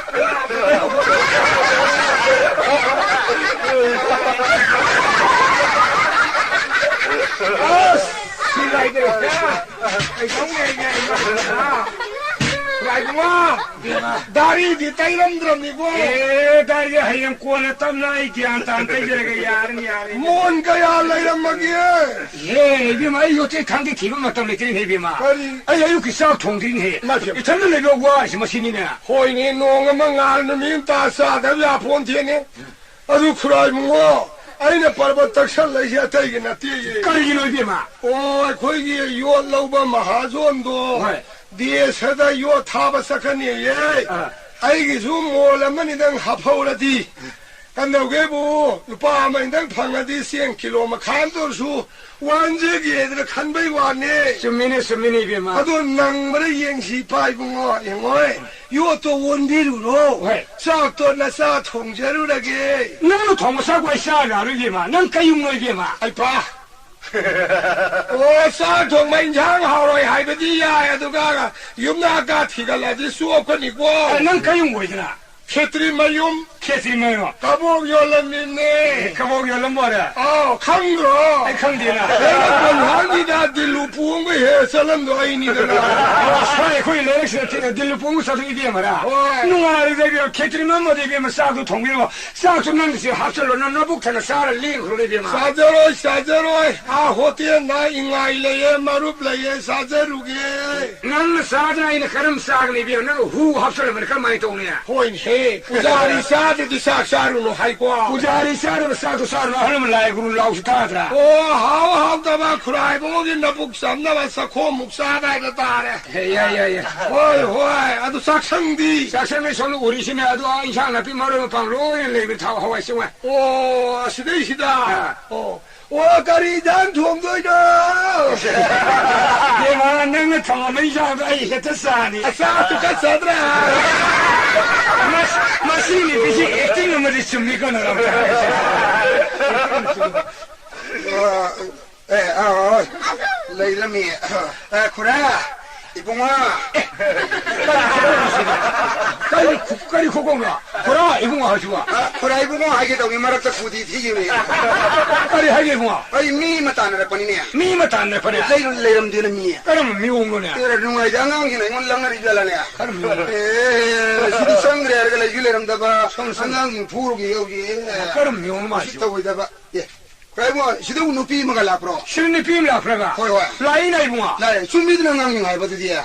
ꯑꯁ! ꯁꯤ ꯂꯩꯇ꯭ꯔꯦ꯫ ꯀꯩꯗꯧ ꯂꯩꯒꯦ? ꯂꯥꯏꯕꯨꯡꯉꯣ! ꯗꯥꯔꯤꯗꯤ ꯇꯩꯔꯝꯗ꯭ꯔꯕꯅꯤꯀꯣ꯫ ꯑꯦ, ꯗꯥꯔꯤ ꯍꯌꯦꯡ ꯀꯣꯟꯅ ꯇꯞꯅ ꯑꯩ ꯒ꯭ꯌꯥꯟ ꯇꯥꯅ ꯇꯩꯖꯔꯒꯦ꯫ ꯌꯥꯔꯅꯤ, ꯌꯥꯔꯅꯤ꯫ ꯃꯣꯟ ꯀꯌꯥ ꯂꯩꯔꯝꯃꯒꯦ? ꯑꯦ, ꯏꯕꯦꯝꯃ, ꯑꯩ ꯌꯣꯠꯆꯩ ꯊꯥꯡꯗꯤ ꯊꯤꯕ ꯃꯇꯝ ꯂꯩꯇ꯭ꯔꯦꯅꯦ, ꯏꯕꯦꯝꯃ꯫ ꯀꯔꯤ? ꯑꯩ ꯑꯌꯨꯛꯀꯤ ꯆꯥꯛ ꯊꯣꯡꯗ꯭ꯔꯤꯅꯦ꯫ ꯏꯃꯥ ꯏꯕꯦꯝꯃ꯫ ꯏꯊꯟꯗ ꯂꯩꯕ ꯋꯥꯔꯤꯁꯤ ꯃꯁꯤꯅꯤꯅꯦ꯫ ꯍꯣꯏꯅꯦ, ꯅꯣꯡ ꯑꯃ ꯉꯥꯜ ꯅꯨꯃꯤꯠ ꯑꯃ ꯇꯥ ꯆꯥꯗꯕ ꯌꯥꯄꯣꯟꯇꯦꯅꯦ꯫ ꯑꯗꯨ ꯈꯨꯔꯥꯏꯕꯨꯡꯉꯣ, ꯑꯩꯅ ꯄꯔꯕ ꯇꯛꯁꯜꯂꯛꯏꯁꯦ ꯑꯇꯩꯒꯤ ꯅꯠꯇꯦꯌꯦ꯫ ꯀꯔꯤꯒꯤꯅꯣ, ꯏꯕꯦꯝꯃ? ꯑꯣ, ꯑꯩꯈꯣꯏꯒꯤ ꯌꯣꯠ ꯂꯧꯕ ꯃꯍꯥꯖꯣꯟꯗꯣ ꯍꯣꯏ꯫ ꯗꯦꯁꯗ ꯌꯣꯠ ꯊꯥꯕ ꯆꯠꯀꯅꯤꯌꯦ꯫ ꯑꯥ꯫ ꯑꯩꯒꯤꯁꯨ ꯃꯣꯜ ꯑꯃꯅꯤꯗꯪ ꯍꯥꯞꯍꯧꯔꯗꯤ ꯀꯝꯗꯧꯒꯦꯕꯨ? ꯂꯨꯄꯥ ꯑꯃꯅꯤꯗꯪ ꯐꯪꯉꯗꯤ ꯆꯦꯡ ꯀꯤꯂꯣ ꯃꯈꯥꯏ ꯑꯃꯇ ꯑꯣꯏꯔꯁꯨ ꯋꯥꯟꯖꯒꯦꯗꯅ ꯈꯟꯕꯩ ꯋꯥꯅꯦ꯫ ꯆꯨꯝꯃꯤꯅꯦ, ꯆꯨꯝꯃꯤꯅꯦ, ꯏꯕꯦꯝꯃ꯫ ꯑꯗꯣ ꯅꯪꯕ꯭ꯔꯥ ꯌꯦꯡꯁꯤ, ꯏꯄꯥ ꯏꯕꯨꯡꯉꯣ, ꯌꯦꯡꯉꯣꯏ꯫ ꯌꯣꯠꯇꯣ ꯑꯣꯟꯕꯤꯔꯨꯔꯣ꯫ ꯍꯣꯏ꯫ ꯆꯥꯛꯇꯣ ꯅꯆꯥ ꯊꯣꯡꯖꯔꯨꯔꯒꯦ꯫ ꯅꯪꯅ ꯊꯣꯡꯕ ꯆꯥꯛꯄꯨ ꯑꯩ ꯆꯥ ꯌꯥꯔꯣꯏ, ꯏꯕꯦꯝꯃ꯫ ꯅꯪ ꯀꯩꯌꯨꯝꯅꯣ, ꯏꯕꯦꯝꯃ? ꯑꯩ ꯄꯥ꯫ ꯑꯣ, ꯆꯥꯛ ꯊꯣꯡꯕ ꯏꯟꯁꯥꯡ ꯍꯥꯎꯔꯣꯏ ꯍꯥꯏꯕꯗꯤ ꯌꯥꯏ, ꯑꯗꯨꯒ ꯌꯨꯝꯅꯥꯛꯀ ꯊꯤꯒꯠꯂꯗꯤ ꯆꯣꯞꯀꯅꯤꯀꯣ꯫ ꯑꯦ, ꯅꯪ ꯀꯩꯌꯨꯝ ꯑꯣꯏꯗꯅ? ꯈꯦꯇ꯭ꯔꯤ ꯃꯌꯨꯝ꯫ ꯈꯦꯇ꯭ꯔꯤ ꯃꯌꯨꯝ꯫ ꯀꯕꯣꯛ ꯌꯣꯜꯂꯝꯃꯤꯅꯦ꯫ ꯀꯕꯣꯛ ꯌꯣꯜꯂꯝꯕꯣꯔꯦ? ꯑꯥꯎ, ꯈꯪꯗ꯭ꯔꯣ? ꯑꯩ ꯈꯪꯗꯦꯅ꯫ ꯅꯪꯅ ꯀꯣꯟꯍꯥꯡꯒꯤꯗ ꯗꯤꯜꯂꯨ ꯄꯣꯡꯕ ꯍꯦꯛ ꯆꯠꯂꯝꯗꯣ ꯑꯩꯅꯤꯗꯅ꯫ ꯑꯣ, ꯁ꯭ꯋꯥꯏ ꯑꯩꯈꯣꯏ ꯂꯩꯔꯛꯁꯤꯗ ꯊꯤꯅ ꯗꯤꯜꯂꯨ ꯄꯣꯡꯕ ꯆꯠꯊꯣꯛꯏ ꯏꯕꯦꯝꯃꯔꯥ? ꯍꯣꯏ꯫ ꯅꯨꯡꯉꯥꯏꯔꯤꯗ ꯏꯕꯦꯝꯃ, ꯈꯦꯇ꯭ꯔꯤ ꯃꯝꯃꯗꯤ ꯏꯕꯦꯝꯃ ꯆꯥꯛꯇꯣ ꯊꯣꯡꯕꯤꯔꯣ꯫ ꯆꯥꯛꯇꯣ ꯅꯪꯒꯤꯁꯨ ꯍꯥꯞꯆꯜꯂꯣ, ꯅꯪ ꯅꯕꯨꯛ ꯊꯟꯅ ꯆꯥꯔ ꯂꯦꯡꯈ꯭ꯔꯣ ꯏꯕꯦꯝꯃ꯫ ꯆꯥꯖꯔꯣꯏ, ꯆꯥꯖꯔꯣꯏ꯫ ꯑꯥ ꯍꯣꯇꯦꯜꯗ ꯏꯉꯥꯏ ꯂꯩꯌꯦ, ꯃꯔꯨꯞ ꯂꯩꯌꯦ, ꯆꯥꯖꯔꯨꯒꯦ꯫ ꯅꯪꯅ ꯆꯥꯗꯅ ꯑꯩꯅ ꯀꯔꯝ ꯆꯥꯒꯅꯤ ꯏꯕꯦꯝꯃ? ꯅꯪ ꯍꯨ ꯍꯥꯞꯆꯜꯂꯝꯕꯅꯤ ꯀꯔꯝꯍꯥꯏꯅ ꯇꯧꯅꯤ? ꯍꯣꯏꯅꯦꯍꯦ, ꯄꯨꯖꯥꯔꯤ ꯆꯥꯗ꯭ꯔꯗꯤ ꯆꯥꯛ ꯆꯥꯔꯨꯅꯨ ꯍꯥꯏꯀꯣ꯫ ꯄꯨꯖꯥꯔꯤ ꯆꯥꯗꯕ ꯆꯥꯛꯇꯣ ꯆꯥꯔꯨꯅꯨ, ꯑꯍꯜ ꯂꯃꯟ ꯂꯥꯏ ꯒꯨꯔꯨ ꯂꯥꯎꯁꯨ ꯇꯥꯗ꯭ꯔꯥ? ꯑꯣ, ꯍꯥꯎ ꯍꯥꯎꯇꯕ ꯈꯨꯔꯥꯏꯕꯣꯡꯒꯤ ꯅꯕꯨꯛ ꯆꯝꯅꯕ ꯆꯈꯣꯝꯃꯨꯛ ꯆꯥꯕ ꯍꯥꯏꯕ ꯇꯥꯔꯦ꯫ ꯍꯦ, ꯌꯥꯏ, ꯌꯥꯏ, ꯌꯥꯏ꯫ ꯍꯣꯏ, ꯍꯣꯏ, ꯑꯗꯨ ꯆꯥꯛꯁꯪꯗꯤ? ꯆꯥꯛꯁꯪꯗꯤ ꯁꯣꯝꯗ ꯎꯔꯤꯁꯤꯅꯦ, ꯑꯗꯣ ꯏꯟꯁꯥꯡ ꯅꯥꯄꯤ ꯃꯔꯣꯏ ꯃꯄꯥꯡ ꯂꯣꯏꯅ ꯂꯩꯕ, ꯊꯥꯎ, ꯍꯋꯥꯏ, ꯆꯦꯡꯋꯥꯏ꯫ ꯑꯣ, ꯑꯁꯤꯗꯩꯁꯤꯗ? ꯑꯥ꯫ ꯑꯣ, ꯑꯣ, ꯀꯔꯤ ꯏꯟꯖꯥꯡ ꯊꯣꯡꯗꯣꯏꯅꯣ? ꯏꯕꯦꯝꯃ, ꯅꯪꯅ ꯊꯣꯡꯉꯝꯕ ꯏꯟꯖꯥꯡꯗꯣ ꯑꯩ ꯍꯦꯛꯇ ꯆꯥꯅꯤ꯫ ꯑꯆꯥ, ꯇꯨꯀꯠꯆꯗ꯭ꯔꯥ? ꯃꯁꯤ, ꯃꯁꯤ ꯅꯨꯄꯤꯁꯤ acting ꯑꯃꯗꯤ ꯆꯨꯝꯃꯤ ꯀꯩꯅꯣ꯫ ꯑꯦ, ꯑꯥ, ꯑꯥ, ꯂꯩꯔꯝꯃꯤ꯫ ꯑꯦ, ꯈꯨꯔꯥ, ꯏꯕꯨꯡꯉꯣ꯫ ꯀꯔꯤ, ꯀꯔꯤ ꯈꯨꯀꯧꯅꯣ? ꯈꯨꯔꯥ ꯏꯕꯨꯡꯉꯣ ꯍꯥꯏꯁꯤꯕꯣ? ꯑ, ꯈꯨꯔꯥ ꯏꯕꯨꯡꯉꯣ ꯍꯥꯏꯒꯦ ꯇꯧꯅꯤ, ꯃꯔꯛꯇ ꯈꯨꯗꯤ ꯊꯤꯈꯤꯕꯅꯤ꯫ ꯀꯔꯤ ꯍꯥꯏꯒꯦ ꯏꯕꯨꯡꯉꯣ? ꯑꯩ ꯃꯤ ꯑꯃ ꯇꯥꯟꯅꯔꯛꯄꯅꯤꯅꯦ꯫ ꯃꯤ ꯑꯃ ꯇꯥꯟꯅꯔꯛꯄꯅꯦ? ꯂꯩꯔꯨ-, ꯂꯩꯔꯝꯗꯦꯅ ꯃꯤ꯫ ꯀꯔꯝꯕ ꯃꯤꯑꯣꯡꯅꯣꯅꯦ? ꯑꯦ, ꯅꯨꯡꯉꯥꯏꯇꯦ, ꯑꯉꯥꯡꯁꯤꯡꯅ ꯑꯩꯉꯣꯟꯗ ꯂꯪꯅꯔꯤ ꯖꯥꯠꯂꯅꯦ? ꯀꯔꯝꯕ ꯃꯤꯑꯣꯡꯅꯣ? ꯑꯦ, ꯁꯤꯗꯤ ꯆꯪꯈ꯭ꯔꯦ ꯍꯥꯏꯔꯒ ꯂꯩꯁꯨ ꯂꯩꯔꯝꯗꯕ, ꯁꯣꯝ, ꯁꯣꯝ꯫ ꯑꯉꯥꯡꯁꯤꯡ ꯐꯨꯔꯨꯒꯦ ꯍꯧꯖꯤꯛ꯫ ꯀꯔꯝꯕ ꯃꯤꯑꯣꯡꯅꯣ ꯃꯥ ꯍꯥꯏꯁꯤꯕꯣ? ꯎꯁꯤꯠꯇꯧꯑꯣꯏꯗꯕ꯫ ꯑꯦ, ꯈꯨꯔꯥꯏꯕꯨꯡꯉꯣ, ꯁꯤꯗ ꯅꯨꯄꯤ ꯑꯃꯒ ꯂꯥꯛꯄ꯭ꯔꯣ? ꯁꯤꯗ ꯅꯨꯄꯤ ꯑꯃ ꯂꯥꯛꯄ꯭ꯔꯕ? ꯍꯣꯏ, ꯍꯣꯏ꯫ ꯂꯥꯛꯏꯅ ꯏꯕꯨꯡꯉꯣ꯫ ꯂꯥꯛꯑꯦ꯫ ꯁꯨꯝ ꯃꯤꯗꯨꯅ ꯉꯥꯡꯉꯤ ꯍꯥꯏꯕꯗꯨꯗꯤ꯫ ꯑ,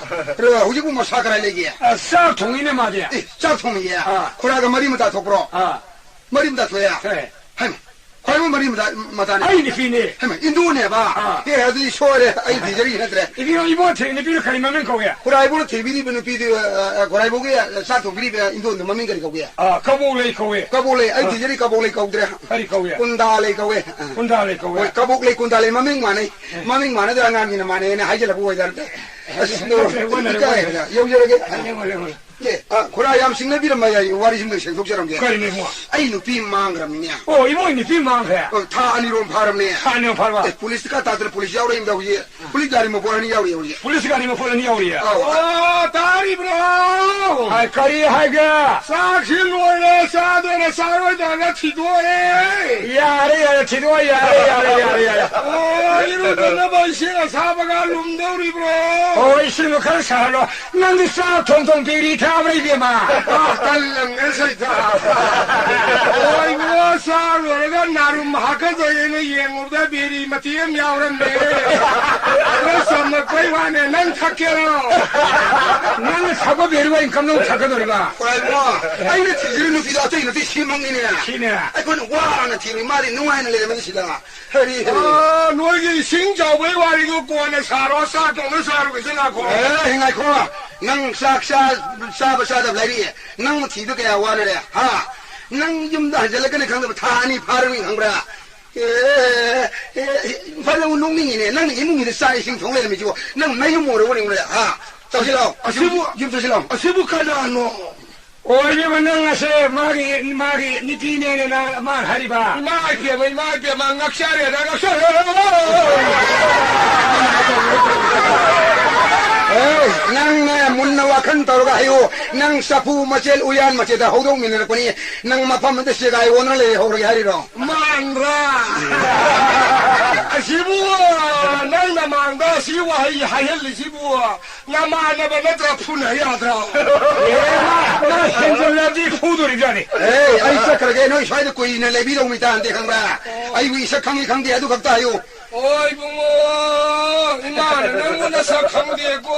ꯍꯧꯖꯤꯛꯄꯨ ꯃꯁꯥ ꯀꯔꯥꯏ ꯂꯩꯒꯦ? ꯑ, ꯆꯥꯛ ꯊꯣꯡꯉꯤꯅꯦ ꯃꯥꯗꯤ꯫ ꯑꯦ, ꯆꯥꯛ ꯊꯣꯡꯉꯤꯌꯦ? ꯑꯥ꯫ ꯈꯨꯔꯥꯏꯒ ꯃꯔꯤ ꯃꯇꯥ ꯊꯣꯛꯄ꯭ꯔꯣ? ꯑꯥ꯫ ꯃꯔꯤ ꯃꯇꯥ ꯊꯣꯛꯑꯦ? ꯊꯣꯛꯑꯦ꯫ ꯍꯩꯃ, ꯈ꯭ꯋꯥꯏꯕꯨ ꯃꯔꯤ ꯃꯇꯥ, ꯃꯇꯥꯅꯦ? ꯑꯩ ꯅꯨꯄꯤꯅꯦ꯫ ꯍꯩꯃ, ꯏꯟꯗꯣꯅꯦꯕ? ꯑꯥ꯫ ꯑꯦ, ꯑꯗꯨꯗꯤ ꯁꯣꯏꯔꯦ꯫ ꯑꯩ ꯊꯤꯖꯔꯤ ꯅꯠꯇ꯭ꯔꯦ꯫ ꯏꯕꯨꯡꯉꯣ, ꯏꯕꯨꯡꯉꯣ ꯊꯤ-, ꯅꯨꯄꯤꯗꯣ ꯀꯔꯤ ꯃꯃꯤꯡ ꯀꯧꯒꯦ? ꯈꯨꯔꯥꯏꯕꯨꯡꯅ ꯊꯤꯕꯤꯔꯤꯕ ꯅꯨꯄꯤꯗꯨ, ꯑ, ꯑ, ꯈꯨꯔꯥꯏꯕꯨꯡꯒꯤ, ꯑ, ꯆꯥꯛ ꯊꯣꯡꯕꯤꯔꯤꯕ ꯏꯟꯗꯣꯟꯗꯨ ꯃꯃꯤꯡ ꯀꯔꯤ ꯀꯧꯒꯦ? ꯑꯥ, ꯀꯕꯣꯛꯂꯩ ꯀꯧꯋꯦ꯫ ꯀꯕꯣꯛꯂꯩ, ꯑꯩ ꯑꯥ꯫ ꯊꯤꯖꯔꯤ ꯀꯕꯣꯛꯂꯩ ꯀꯧꯗ꯭ꯔꯦ꯫ ꯀꯔꯤ ꯀꯧꯏ? ꯀꯨꯟꯗꯥꯂꯩ ꯀꯧꯏ꯫ ꯀꯨꯟꯗꯥꯂꯩ ꯀꯧꯏ꯫ ꯍꯣꯏ, ꯀꯕꯣꯛꯂꯩ, ꯀꯨꯟꯗꯥꯂꯩ ꯃꯃꯤꯡ ꯃꯥꯟꯅꯩ꯫ ꯑꯦ꯫ ꯃꯃꯤꯡ ꯃꯥꯟꯅꯗ꯭ꯔ ꯑꯉꯥꯡꯁꯤꯡꯅ ꯃꯥꯟꯅꯩꯅ ꯍꯥꯏꯖꯤꯜꯂꯛꯄ ꯑꯣꯏꯖꯥꯠꯅꯤ꯫ ꯑꯁ, ꯑꯣꯟꯅꯔꯦ, ꯑꯣꯟꯅꯔꯦ, ꯏꯀꯥꯏꯔꯦꯗ꯫ ꯑꯣꯟꯅꯔꯦ꯫ ꯌꯧꯖꯔꯒꯦ꯫ ꯑꯣꯟꯅꯔꯦ, ꯑꯣꯟꯅꯔꯦ, ꯑꯣꯟꯅꯔꯦ꯫ ꯑꯦ, ꯑ, ꯈꯨꯔꯥ ꯌꯥꯝ ꯁꯤꯡꯅꯕꯤꯔꯝꯃ ꯌꯥꯏ, ꯋꯥꯔꯤꯁꯤꯃ ꯁꯦꯡꯗꯣꯛꯆꯔꯝꯒꯦ꯫ ꯀꯔꯤꯅꯣ ꯏꯕꯨꯡꯉꯣ? ꯑꯩ ꯅꯨꯄꯤ ꯃꯥꯡꯈ꯭ꯔꯕꯅꯤꯅꯦ꯫ ꯑꯣ, ꯏꯕꯨꯡꯉꯣ ꯅꯨꯄꯤ ꯃꯥꯡꯈ꯭ꯔꯦ? ꯑ, ꯊꯥ ꯑꯅꯤꯔꯣꯝ ꯐꯥꯔꯝꯅꯦ꯫ ꯊꯥ ꯑꯅꯤꯔꯣꯝ ꯐꯥꯔꯕ? ꯑꯦ, ꯄꯨꯂꯤꯁꯇ ꯀꯥ ꯇꯥꯗꯅ ꯄꯨꯂꯤꯁ ꯌꯥꯎꯔꯛꯏꯅꯦ ꯍꯧꯖꯤꯛ꯫ ꯄꯨꯂꯤꯁ ꯒꯥꯔꯤ ꯃꯄꯣꯠ ꯑꯅꯤ ꯌꯥꯎꯔꯤ ꯍꯧꯖꯤꯛ꯫ ꯄꯨꯂꯤꯁ ꯒꯥꯔꯤ ꯃꯄꯣꯠ ꯑꯅꯤ ꯌꯥꯎꯔꯤꯌꯦ? ꯑꯧ꯫ ꯑꯣ, ꯇꯥꯔꯤꯕ꯭ꯔꯣ? ꯍꯥꯏ, ꯀꯔꯤ ꯍꯥꯏꯒꯦ? ꯆꯥꯛꯁꯤ ꯂꯣꯏꯔꯦ, ꯆꯥꯗꯣꯏꯔ ꯆꯥꯔꯣꯏꯗꯣꯏꯔ ꯊꯤꯗꯣꯛꯑꯦ꯫ ꯌꯥꯔꯦ, ꯌꯥꯔꯦ, ꯊꯤꯗꯣꯛꯑꯣ, ꯌꯥꯔꯦ, ꯌꯥꯔꯦ, ꯌꯥꯔꯦ, ꯌꯥꯔꯦ꯫ ꯑꯣ, ꯏꯔꯨꯖꯅꯕ ꯏꯁꯤꯡ ꯑꯁꯥꯕꯒ ꯂꯨꯝꯗꯧꯔꯤꯕ꯭ꯔꯣ? ꯑꯣ, ꯏꯁꯤꯡꯗꯣ ꯈꯔ ꯁꯥꯍꯜꯂꯣ꯫ ꯅꯪꯗꯤ ꯆꯥꯛ ꯊꯣꯡ ꯊꯣꯡ ꯕꯤꯔꯤ ꯊꯥꯕ꯭ꯔꯥ, ꯏꯕꯦꯝꯃ? ꯑ, ꯀꯜꯂꯝꯅꯦ ꯁꯩꯇ꯫ ꯍꯣꯏ, ꯏꯕꯨꯡꯉꯣ, ꯆꯥ ꯂꯣꯏꯔꯒ ꯅꯥꯔꯨꯝ ꯍꯥꯀꯠꯆꯩꯌꯦꯅ ꯌꯦꯡꯉꯨꯕꯗ ꯕꯤꯔꯤ ꯃꯇꯦꯛ ꯑꯃ ꯌꯥꯎꯔꯝꯃꯦ꯫ ꯑꯗꯨ ꯆꯝꯂꯛꯄꯩ ꯋꯥꯅꯦ, ꯅꯪ ꯊꯛꯀꯦꯔꯣ? ꯅꯪꯅ ꯊꯛꯄ ꯕꯤꯔꯤꯕꯨ ꯑꯩꯅ ꯀꯝꯗꯧ ꯊꯛꯀꯗꯧꯔꯤꯕ? ꯍꯣꯏ, ꯏꯕꯨꯡꯉꯣ, ꯑꯩꯅ ꯊꯤꯖꯔꯤ ꯅꯨꯄꯤꯗꯣ ꯑꯇꯩ ꯅꯠꯇꯦ, ꯁꯤꯃꯛꯅꯤꯅꯦ꯫ ꯁꯤꯅꯦ꯫ ꯑꯩꯈꯣꯏꯅ ꯋꯥꯅ ꯊꯤꯔꯤ, ꯃꯥꯗꯤ ꯅꯨꯡꯉꯥꯏꯅ ꯂꯩꯔꯝꯃꯤꯁꯤꯗ꯫ ꯍꯔꯤ, ꯍꯔꯤ꯫ ꯑꯥ, ꯅꯣꯏꯒꯤ ꯏꯁꯤꯡ ꯆꯥꯎꯕꯒꯤ ꯋꯥꯔꯤꯗꯣ ꯀꯣꯟꯅ ꯁꯥꯔꯣ, ꯆꯥꯛ ꯊꯣꯡꯅ ꯁꯥꯔꯨꯒꯦꯁꯦ, ꯉꯥꯏꯈꯣ꯫ ꯑꯦ, ꯉꯥꯏꯈꯣ꯫ ꯅꯪ ꯆꯥꯛ ꯆꯥ-, ꯆꯥꯕ ꯆꯥꯗꯕ ꯂꯩꯔꯤ꯫ ꯅꯪ ꯊꯤꯕ ꯀꯌꯥ ꯋꯥꯅꯔꯦ, ꯍꯥ? ꯅꯪ ꯌꯨꯝꯗ ꯍꯟꯖꯤꯜꯂꯛꯀꯅꯤ ꯈꯪꯗꯕ ꯊꯥ ꯑꯅꯤ ꯐꯥꯔꯕꯅꯤ ꯈꯪꯕ꯭ꯔꯥ? ꯑꯦ, ꯑꯦ, ꯑꯦ, ꯐꯖꯅ ꯅꯣꯛꯅꯤꯡꯉꯤꯅꯦ꯫ ꯅꯪꯅ ꯏꯃꯨꯡꯒꯤꯗ ꯆꯥꯛ ꯏꯁꯤꯡ ꯊꯣꯡ ꯂꯩꯔꯝꯃꯤꯁꯤꯕꯣ, ꯅꯪ ꯅꯌꯨꯝ ꯑꯣꯏꯔꯕ ꯅꯤꯡꯉꯨꯔꯦ, ꯍꯥ? ꯆꯪꯁꯤꯜꯂꯛꯑꯣ꯫ ꯑꯁꯤꯕꯨ, ꯌꯨꯝ ꯆꯪꯁꯤꯜꯂꯛꯑꯣ꯫ ꯑꯁꯤꯕꯨ ꯀꯅꯥꯅꯣ? ꯑꯣꯏꯔꯤꯕ ꯅꯪ ꯑꯁꯦ ꯃꯥꯒꯤ, ꯃꯥꯒꯤ ꯅꯨꯄꯤꯅꯦꯅ ꯅꯪ ꯃꯥ ꯍꯥꯏꯔꯤꯕ? ꯏꯃꯥ ꯏꯕꯦꯝꯃ, ꯏꯃꯥ ꯏꯕꯦꯝꯃ, ꯉꯛꯆꯔꯦꯗ, ꯉꯛꯆꯔꯦ꯫ ꯑꯦ, ꯅꯪꯅꯦ ꯃꯨꯟꯅ ꯋꯥꯈꯜ ꯇꯧꯔꯒ ꯍꯥꯏꯌꯨ꯫ ꯅꯪ ꯆꯐꯨ ꯃꯆꯦꯜ ꯎꯌꯥꯟ ꯃꯆꯦꯗ ꯍꯧꯗꯣꯛꯃꯤꯟꯅꯔꯛꯄꯅꯤ꯫ ꯅꯪ ꯃꯐꯝ ꯑꯗ ꯆꯦꯒꯥꯏ ꯑꯣꯟꯅ ꯂꯩꯍꯧꯔꯒꯦ ꯍꯥꯏꯔꯤꯔꯣ? ꯃꯥꯟꯗ꯭ꯔꯥ? ꯑꯁꯤꯕꯨ ꯅꯪ ꯅꯃꯥꯡꯗ ꯑꯁꯤ ꯋꯥꯍꯩ ꯍꯥꯏꯍꯜꯂꯤꯁꯤꯕꯨ ꯅꯃꯥꯟꯅꯕ ꯅꯠꯇ꯭ꯔ ꯐꯨꯅ ꯌꯥꯗ꯭ꯔꯣ? ꯑꯦ, ꯃꯥ, ꯃꯥ ꯍꯦꯟꯖꯜꯂꯗꯤ ꯐꯨꯗꯣꯔꯤꯕꯖꯥꯠꯅꯤ꯫ ꯑꯦ, ꯑꯩ ꯆꯠꯈ꯭ꯔꯒꯦ, ꯅꯣꯏ ꯁ꯭ꯋꯥꯏꯗ ꯀꯨꯏꯅ ꯂꯩꯕꯤꯗꯧ ꯃꯤ ꯇꯥꯟꯗꯦ, ꯈꯪꯕ꯭ꯔꯥ? ꯑꯩꯕꯨ ꯏꯁꯛ ꯈꯪꯉꯤ ꯈꯪꯗꯦ ꯑꯗꯨ ꯈꯛꯇ ꯍꯥꯏꯌꯨ꯫ ꯑꯣ, ꯏꯕꯨꯡꯉꯣ, ꯏꯃꯥꯅ ꯅꯪꯕꯨ ꯅꯁꯛ ꯈꯪꯗꯦꯀꯣ꯫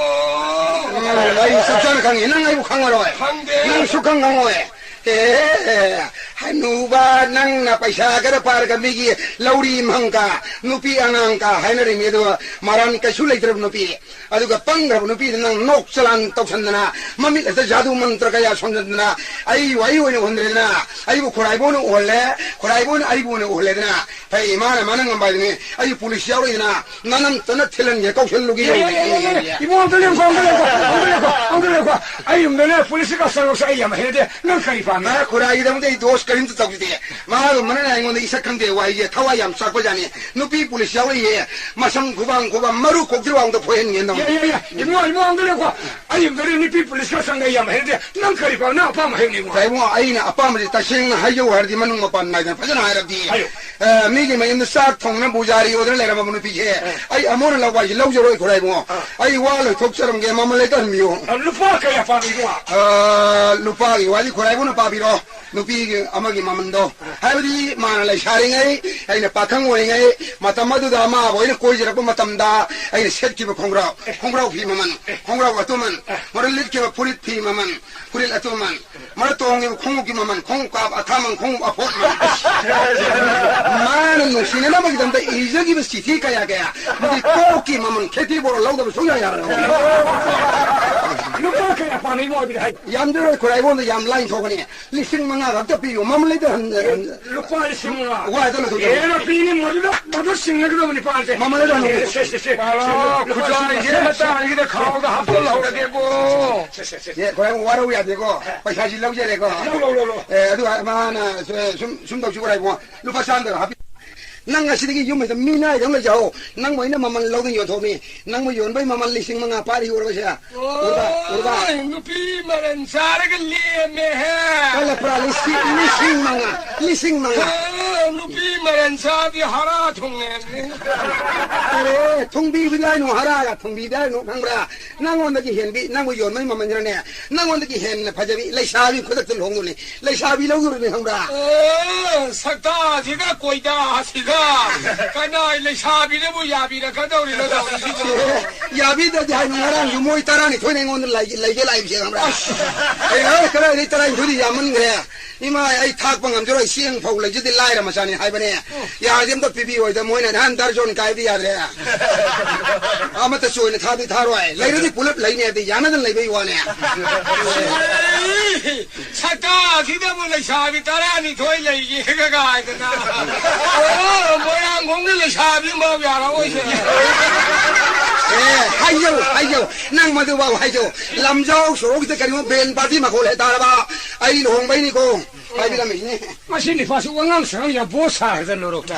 ꯎꯝ, ꯑꯩ ꯆꯞ ꯆꯥꯅ ꯈꯪꯉꯤ, ꯅꯪ ꯑꯩꯕꯨ ꯈꯪꯉꯔꯣꯏ꯫ ꯈꯪꯗꯦ꯫ ꯅꯪ ꯁꯨꯛꯈꯪ ꯈꯪꯉꯣꯏ꯫ ꯑꯦ, ꯍꯅꯨꯕ, ꯅꯪꯅ ꯄꯩꯁꯥ ꯈꯔ ꯄꯥꯏꯔꯒ ꯃꯤꯒꯤ ꯂꯧꯔꯤ ꯃꯪꯀ, ꯅꯨꯄꯤ ꯑꯉꯥꯡꯀ ꯍꯥꯏꯅꯔꯤꯃꯤ, ꯑꯗꯨꯒ ꯃꯔꯥꯟ ꯀꯩꯁꯨ ꯂꯩꯇ꯭ꯔꯕ ꯅꯨꯄꯤ꯫ ꯑꯗꯨꯒ ꯄꯪꯈ꯭ꯔꯕ ꯅꯨꯄꯤꯗ ꯅꯪ ꯅꯣꯛ ꯆꯂꯥꯟ ꯇꯧꯁꯟꯗꯅ, ꯃꯃꯤꯠ ꯑꯁꯤꯗ ꯖꯥꯗꯨ ꯃꯟꯇ꯭ꯔ ꯀꯌꯥ ꯁꯣꯟꯖꯟꯗꯅ, ꯑꯩꯕꯨ ꯑꯩ ꯑꯣꯏꯅ ꯎꯍꯟꯗ꯭ꯔꯦꯗꯅ, ꯑꯩꯕꯨ ꯈꯨꯔꯥꯏꯕꯣꯅ ꯎꯍꯜꯂꯦ, ꯈꯨꯔꯥꯏꯕꯣꯅ ꯑꯩꯕꯨ ꯑꯣꯏꯅ ꯎꯍꯜꯂꯦꯗꯅ, ꯍꯩ, ꯏꯃꯥꯅ, ꯃꯥꯅ ꯉꯝꯕ ꯍꯥꯏꯗꯨꯅꯤ꯫ ꯑꯩ ꯄꯨꯂꯤꯁ ꯌꯥꯎꯔꯛꯏꯗꯅ, ꯅꯅꯝꯇꯅ ꯊꯤꯜꯍꯟꯒꯦ, ꯀꯧꯁꯜꯂꯨꯒꯦ ꯌꯦ, ꯌꯦ, ꯌꯦ, ꯌꯦ, ꯌꯦ, ꯌꯦ꯫ ꯌꯧꯔꯛꯏꯅꯦ꯫ ꯏꯕꯨꯡꯉꯣ, ꯑꯝꯇ ꯂꯦꯞꯈꯣ, ꯑꯝꯇ ꯂꯦꯞꯈꯣ, ꯑꯝꯇ ꯂꯦꯞꯈꯣ, ꯑꯝꯇ ꯂꯦꯞꯈꯣ꯫ ꯑꯩ ꯌꯨꯝꯗꯅꯦ, ꯄꯨꯂꯤꯁꯀ ꯆꯪꯉꯛꯁꯨ ꯑꯩ ꯌꯥꯝ ꯍꯩꯅꯗꯦ꯫ ꯅꯪ ꯀꯔꯤ ꯄꯥꯝꯃꯤ? ꯑ, ꯈꯨꯔꯥꯏꯒꯤꯗꯃꯛꯇ ꯑꯩ ꯗꯣꯁ ꯀꯔꯤꯝꯇ ꯇꯧꯖꯗꯦ꯫ ꯃꯥꯒꯨꯝꯕꯅ ꯑꯩꯉꯣꯟꯗ ꯏꯁꯛ ꯈꯪꯗꯦ, ꯋꯥꯍꯩꯁꯦ ꯊꯋꯥꯏ ꯌꯥꯝ ꯆꯥꯛꯄꯖꯥꯠꯅꯤ꯫ ꯅꯨꯄꯤ ꯄꯨꯂꯤꯁ ꯌꯥꯎꯔꯛꯏꯌꯦ, ꯃꯁꯝ ꯈꯨꯕꯥꯡ ꯈꯨꯕꯥꯡ ꯃꯔꯨ ꯀꯣꯛꯇ꯭ꯔꯤꯕꯥꯎꯗ ꯐꯣꯏꯍꯟꯒꯦꯅ ꯇꯧꯅꯤ꯫ ꯌꯥ, ꯌꯥ, ꯌꯥ꯫ ꯏꯕꯨꯡꯉꯣ, ꯏꯕꯨꯡꯉꯣ, ꯑꯝꯇ ꯂꯦꯞꯈꯣ꯫ ꯑꯩ ꯌꯨꯝꯗꯅꯦ, ꯅꯨꯄꯤ ꯄꯨꯂꯤꯁꯀ ꯆꯪꯉꯦ, ꯑꯩ ꯌꯥꯝ ꯍꯩꯅꯗꯦ꯫ ꯅꯪ ꯀꯔꯤ ꯄꯥꯝꯃꯤ? ꯅꯪ ꯑꯄꯥꯝꯕ ꯍꯥꯏꯌꯨꯅꯦ, ꯏꯕꯨꯡꯉꯣ꯫ ꯏꯕꯨꯡꯉꯣ, ꯑꯩꯅ ꯑꯄꯥꯝꯕꯁꯦ ꯇꯁꯦꯡꯅ ꯍꯥꯏꯖꯧ ꯍꯥꯏꯔꯗꯤ, ꯃꯅꯨꯡ ꯃꯄꯥꯟ ꯅꯥꯏꯗꯅ ꯐꯖꯅ ꯍꯥꯏꯔꯕꯗꯤ, ꯍꯥꯏꯌꯨ꯫ ꯑ, ꯃꯤꯒꯤ ꯃꯌꯨꯝꯗ ꯆꯥꯛ ꯊꯣꯡꯅ ꯕꯨꯖꯥꯔꯤ ꯑꯣꯏꯗꯅ ꯂꯩꯔꯝꯕ ꯅꯨꯄꯤꯁꯦ, ꯑ꯫ ꯑꯩ ꯑꯃꯨꯛ ꯍꯟꯅ ꯂꯧꯕ ꯍꯥꯏꯁꯦ ꯂꯧꯖꯔꯣꯏ, ꯈꯨꯔꯥꯏꯕꯨꯡꯉꯣ꯫ ꯑ꯫ ꯑꯩ ꯋꯥ ꯂꯣꯏꯊꯣꯛꯆꯔꯝꯒꯦ, ꯃꯃꯜ ꯂꯩꯇꯍꯟꯕꯤꯌꯨ꯫ ꯑ, ꯂꯨꯄꯥ ꯀꯌꯥ ꯄꯥꯝꯃꯤꯅꯣ? ꯑ, ꯂꯨꯄꯥꯒꯤ ꯋꯥꯗꯤ ꯈꯨꯔꯥꯏꯕꯨꯡꯅ ꯄꯥꯕꯤꯔꯣ, ꯅꯨꯄꯤꯒꯤ ꯑꯃꯒꯤ ꯃꯃꯜꯗꯣ꯫ ꯑ꯫ ꯍꯥꯏꯕꯗꯤ ꯃꯥꯅ ꯂꯩꯁꯥꯔꯤꯉꯩ, ꯑꯩꯅ ꯄꯥꯈꯪ ꯑꯣꯏꯔꯤꯉꯩ, ꯃꯇꯝ ꯑꯗꯨꯗ ꯃꯥꯕꯨ ꯑꯩꯅ ꯀꯣꯏꯖꯔꯛꯄ ꯃꯇꯝꯗ ꯑꯩꯅ ꯁꯦꯠꯈꯤꯕ ꯈꯣꯡꯒ꯭ꯔꯥꯎ, ꯑꯦ꯫ ꯈꯣꯡꯒ꯭ꯔꯥꯎ ꯐꯤ ꯃꯃꯜ, ꯑꯦ꯫ ꯈꯣꯡꯒ꯭ꯔꯥꯎ ꯑꯇꯨꯃꯟ, ꯑꯦ꯫ ꯃꯔ ꯂꯤꯠꯈꯤꯕ ꯐꯨꯔꯤꯠ ꯐꯤ ꯃꯃꯜ, ꯐꯨꯔꯤꯠ ꯑꯇꯨꯃꯟ, ꯃꯔ ꯇꯣꯡꯉꯤꯕ ꯈꯣꯡꯎꯞꯀꯤ ꯃꯃꯜ, ꯈꯣꯡꯎꯞ ꯀꯥꯞ ꯑꯊꯥꯃꯟ, ꯈꯣꯡꯎꯞ ꯑꯐꯣꯠꯃꯟ꯫ ꯃꯥꯅ ꯅꯨꯡꯁꯤꯅꯅꯕꯒꯤꯗꯃꯛꯇ ꯏꯖꯈꯤꯕ ꯆꯤꯊꯤ ꯀꯌꯥ ꯀꯌꯥ, ꯃꯗꯨꯒꯤ ꯀꯣꯛꯀꯤ ꯃꯃꯜ ꯈꯦꯇꯤ ꯕꯣꯔꯥ ꯂꯧꯗꯕ ꯁꯨꯡꯌꯥ ꯌꯥꯔꯣꯏ꯫ ꯂꯨꯄꯥ ꯀꯌꯥ ꯄꯥꯝꯃꯤ ꯏꯕꯨꯡꯉꯣ ꯑꯗꯨꯗꯤ ꯍꯥꯏ? ꯌꯥꯝꯖꯔꯣꯏ, ꯈꯨꯔꯥꯏꯕꯣꯟꯗ ꯌꯥꯝ ꯂꯥꯏꯅ ꯊꯣꯛꯀꯅꯤ꯫ ꯂꯤꯁꯤꯡ ꯃꯉꯥ ꯈꯛꯇ ꯄꯤꯌꯨ, ꯃꯃꯜ ꯂꯩꯇ ꯍꯟ-, ꯍꯟ-, ꯂꯨꯄꯥ ꯂꯤꯁꯤꯡ ꯃꯉꯥ꯫ ꯋꯥꯏꯗ ꯂꯧꯊꯣꯛ-, ꯑꯦꯔꯥ, ꯄꯤꯅꯤ, ꯃꯗꯨꯗ, ꯃꯗꯨ ꯁꯤꯡꯅꯒꯗꯕꯅꯤ, ꯄꯥꯟꯁꯦ꯫ ꯃꯃꯜ ꯂꯩꯇ ꯍꯟ-, ꯁꯦ, ꯁꯦ, ꯁꯦ, ꯁꯦ꯫ ꯑꯥ, ꯂꯨꯄꯥ ꯈꯨꯖꯥꯏꯁꯦ ꯂꯤꯁꯤꯡ ꯃꯆꯥ ꯑꯅꯤꯒꯤꯗ ꯈꯥꯎꯗ ꯍꯥꯞꯆꯜꯍꯧꯔꯒꯦꯀꯣ꯫ ꯁꯦ, ꯁꯦ, ꯁꯦ, ꯁꯦ꯫ ꯑꯦ, ꯈꯨꯔꯥꯏꯕꯣꯟ ꯋꯥꯔꯧ ꯌꯥꯗꯦꯀꯣ꯫ ꯄꯩꯁꯥꯁꯤ ꯂꯧꯖꯔꯦꯀꯣ꯫ ꯂꯧ, ꯂꯧ, ꯂꯧ, ꯂꯧ꯫ ꯑꯦ, ꯑꯗꯨꯒ ꯃꯥꯅ ꯁꯨ-, ꯁꯨꯝ, ꯁꯨꯝ ꯇꯧꯁꯤ ꯈꯨꯔꯥꯏꯕꯣꯟ꯫ ꯂꯨꯄꯥ ꯆꯥꯝꯗ ꯍꯥꯞꯄꯤ-, ꯅꯪ ꯉꯁꯤꯗꯒꯤ ꯌꯨꯝ ꯍꯦꯛꯇ ꯃꯤꯅꯥꯏꯗꯧꯅ ꯂꯩꯖꯍꯧ꯫ ꯅꯪꯕꯨ ꯑꯩꯅ ꯃꯃꯜ ꯂꯧꯗꯅ ꯌꯣꯟꯊꯣꯛꯑꯝꯃꯤ꯫ ꯅꯪꯕꯨ ꯌꯣꯟꯕꯩ ꯃꯃꯜ ꯂꯤꯁꯤꯡ ꯃꯉꯥ ꯄꯥꯔꯤ ꯎꯔꯕꯁꯦ? ꯎꯔꯕ? ꯎꯔꯕ? ꯑꯣꯏ, ꯅꯨꯄꯤ ꯃꯔꯟ ꯆꯥꯔꯒ ꯂꯦꯝꯃꯦꯍꯦ꯫ ꯀꯜꯂꯛꯄ꯭ꯔꯥ? ꯂꯤꯁꯤꯡ, ꯂꯤꯁꯤꯡ ꯃꯉꯥ, ꯂꯤꯁꯤꯡ ꯃꯉꯥ꯫ ꯑ, ꯅꯨꯄꯤ ꯃꯔꯟ ꯆꯥꯗꯤ ꯍꯥꯔ ꯊꯨꯡꯉꯦ꯫ ꯑꯔꯦ, ꯊꯨꯡꯕꯤꯕꯗꯤ ꯍꯥꯏꯅꯨ, ꯍꯥꯔꯒ ꯊꯨꯡꯕꯤꯕꯗꯤ ꯍꯥꯏꯅꯨ, ꯈꯪꯕ꯭ꯔꯥ? ꯅꯪꯉꯣꯟꯗꯒꯤ ꯍꯦꯟꯕꯤ, ꯅꯪꯕꯨ ꯌꯣꯟꯕꯒꯤ ꯃꯃꯜꯁꯤꯅꯅꯦ, ꯅꯪꯉꯣꯟꯗꯒꯤ ꯍꯦꯟꯅ ꯐꯖꯕꯤ ꯂꯩꯁꯥꯕꯤ ꯈꯨꯗꯛꯇ ꯂꯨꯍꯣꯡꯗꯣꯏꯅꯦ꯫ ꯂꯩꯁꯥꯕꯤ ꯂꯧꯗꯣꯔꯤꯅꯦ, ꯈꯪꯕ꯭ꯔꯥ? ꯑ, ꯁꯛꯇꯥꯁꯤꯒ ꯀꯣꯏꯗꯥꯁꯤꯒ ꯀꯅꯥꯏ ꯂꯩꯁꯥꯕꯤꯅꯕꯨ ꯌꯥꯕꯤꯔꯛꯀꯗꯧꯔꯤꯅꯣ ꯇꯧꯔꯤꯁꯤꯕꯣ? ꯑꯦ, ꯌꯥꯕꯤꯗ꯭ꯔꯗꯤ ꯍꯥꯏꯅꯨ, ꯉꯔꯥꯡꯁꯨ ꯃꯣꯏ ꯇꯔꯥꯅꯤꯊꯣꯏꯅ ꯑꯩꯉꯣꯟꯗ ꯂꯩꯒꯦ, ꯂꯩꯒꯦ ꯂꯥꯛꯏꯁꯦ, ꯈꯪꯕ꯭ꯔꯥ? ꯑꯁ! ꯑꯩ, ꯑ, ꯀꯗꯥꯏꯗꯩ ꯇꯔꯥꯅꯤꯊꯣꯏꯗꯤ ꯌꯥꯝꯃꯟꯈ꯭ꯔꯦ꯫ "ꯏꯃꯥ, ꯑꯩ ꯊꯥꯛꯄ ꯉꯝꯖꯔꯣꯏ, ꯆꯦꯡ ꯐꯧ ꯂꯩꯖꯗꯦ, ꯂꯥꯏꯔ ꯃꯆꯥꯅꯤ" ꯍꯥꯏꯕꯅꯦ꯫ "ꯌꯥꯔꯗꯤ ꯑꯝꯇ ꯄꯤꯕꯤꯌꯣ" ꯍꯥꯏꯗ ꯃꯣꯏꯅ, "ꯅꯍꯥꯟ ꯗꯔꯖꯣꯟ ꯀꯥꯏꯕꯗꯤ ꯌꯥꯗ꯭ꯔꯦ, ꯑꯃꯠꯇ ꯆꯣꯏꯅ ꯊꯥꯗꯤ ꯊꯥꯔꯣꯏ, ꯂꯩꯔꯗꯤ ꯄꯨꯂꯞ ꯂꯩꯅꯤ" ꯍꯥꯏꯕꯗꯤ ꯌꯥꯅꯗꯅ ꯂꯩꯕꯩ ꯋꯥꯅꯦ꯫ ꯁꯛꯇꯥꯁꯤꯗꯕꯨ ꯂꯩꯁꯥꯕꯤ ꯇꯔꯥꯅꯤꯊꯣꯏ ꯂꯩꯒꯦꯒ ꯍꯥꯏꯗꯅ꯫ ꯑꯣ, ꯃꯣꯏꯔꯥꯡꯈꯣꯝꯒꯤ ꯂꯩꯁꯥꯕꯤ ꯑꯃ ꯌꯥꯔꯛꯑꯣꯏꯁꯦ꯫ ꯑꯦ, ꯍꯥꯏꯖꯧ, ꯍꯥꯏꯖꯧ, ꯅꯪ ꯃꯗꯨꯐꯥꯎ ꯍꯥꯏꯖꯧ꯫ ꯂꯝꯖꯥꯎ ꯁꯣꯔꯣꯛꯁꯤꯗ ꯀꯔꯤꯒꯨꯝꯕ ꯕꯦꯟ ꯄꯥꯔꯇꯤ ꯃꯈꯣꯜ ꯍꯦꯛ ꯇꯥꯔꯕ, ꯑꯩ ꯂꯨꯍꯣꯡꯕꯩꯅꯤꯀꯣ꯫ ꯍꯥꯏꯕꯤꯔꯝꯃꯤꯁꯤꯅꯤ꯫ ꯃꯁꯤ ꯅꯤꯄꯥꯁꯨ ꯋꯥꯉꯥꯡ ꯁꯉꯥꯡ ꯌꯥꯝ ꯕꯣꯠ ꯁꯥꯈ꯭ꯔꯗ ꯂꯣꯏꯔꯣꯛꯇ꯫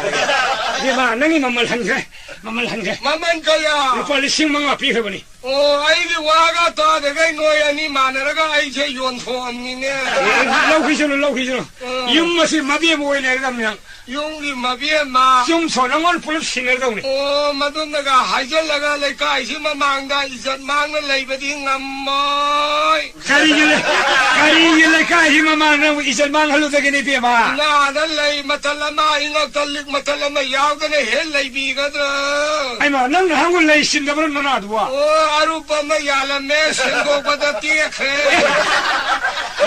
ꯏꯕꯦꯝꯃ, ꯅꯪꯒꯤ ꯃꯃꯜ ꯍꯟꯈ꯭ꯔꯦ, ꯃꯃꯜ ꯍꯟꯈ꯭ꯔꯦ꯫ ꯃꯃꯜ ꯀꯌꯥ? ꯂꯨꯄꯥ ꯂꯤꯁꯤꯡ ꯃꯉꯥ ꯄꯤꯈ꯭ꯔꯕꯅꯤ꯫ ꯑꯣ, ꯑꯩꯒꯤ ꯋꯥꯒ ꯇꯥꯗꯈꯩ ꯅꯣꯏ ꯑꯅꯤ ꯃꯥꯟꯅꯔꯒ ꯑꯩꯁꯦ ꯌꯣꯟꯊꯣꯛꯑꯝꯅꯤꯅꯦ꯫ ꯑꯦ, ꯂꯧꯈꯤꯁꯅꯨ, ꯂꯧꯈꯤꯁꯅꯨ꯫ ꯎꯝ꯫ ꯌꯨꯝ ꯑꯁꯤ ꯃꯕꯦꯝ ꯑꯣꯏ ꯂꯩꯔꯗꯝꯅꯤ ꯅꯪ꯫ ꯌꯨꯝꯒꯤ ꯃꯕꯦꯝꯃ꯫ ꯆꯨꯝ ꯁꯣ ꯅꯉꯣꯟ ꯄꯨꯂꯞ ꯁꯤꯟꯅꯔꯗꯧꯅꯤ꯫ ꯑꯣ, ꯃꯗꯨꯝꯅꯒ ꯍꯥꯏꯖꯜꯂꯒ ꯂꯩꯀꯥꯏꯁꯤ ꯃꯃꯥꯡꯗ ꯏꯖꯠ ꯃꯥꯡꯅ ꯂꯩꯕꯗꯤ ꯉꯝꯃꯣꯏ꯫ ꯀꯔꯤꯒꯤ ꯂꯩ-, ꯀꯔꯤꯒꯤ ꯂꯩꯀꯥꯏꯁꯤ ꯃꯃꯥꯡꯗ ꯑꯃꯨꯛ ꯏꯖꯠ ꯃꯥꯡꯍꯜꯂꯨꯗꯒꯤꯅꯤ, ꯏꯕꯦꯝꯃ? ꯏꯅꯥꯗ ꯂꯩ ꯃꯇꯜ ꯑꯃ, ꯏꯉꯛꯇ ꯂꯤꯛ ꯃꯇꯜ ꯑꯃ ꯌꯥꯎꯗꯅ ꯍꯦꯛ ꯂꯩꯕꯤꯒꯗ꯭ꯔꯥ? ꯍꯩꯃꯥ, ꯅꯪ ꯅꯍꯥꯟꯒꯣꯏ ꯂꯩ ꯁꯤꯟꯗꯕ꯭ꯔꯥ ꯅꯅꯥꯗꯨꯕꯣ? ꯑꯣ, ꯑꯔꯨꯞꯄ ꯑꯃ ꯌꯥꯜꯂꯝꯃꯦ, ꯁꯦꯡꯗꯣꯛꯄꯗ ꯇꯦꯛꯈ꯭ꯔꯦ꯫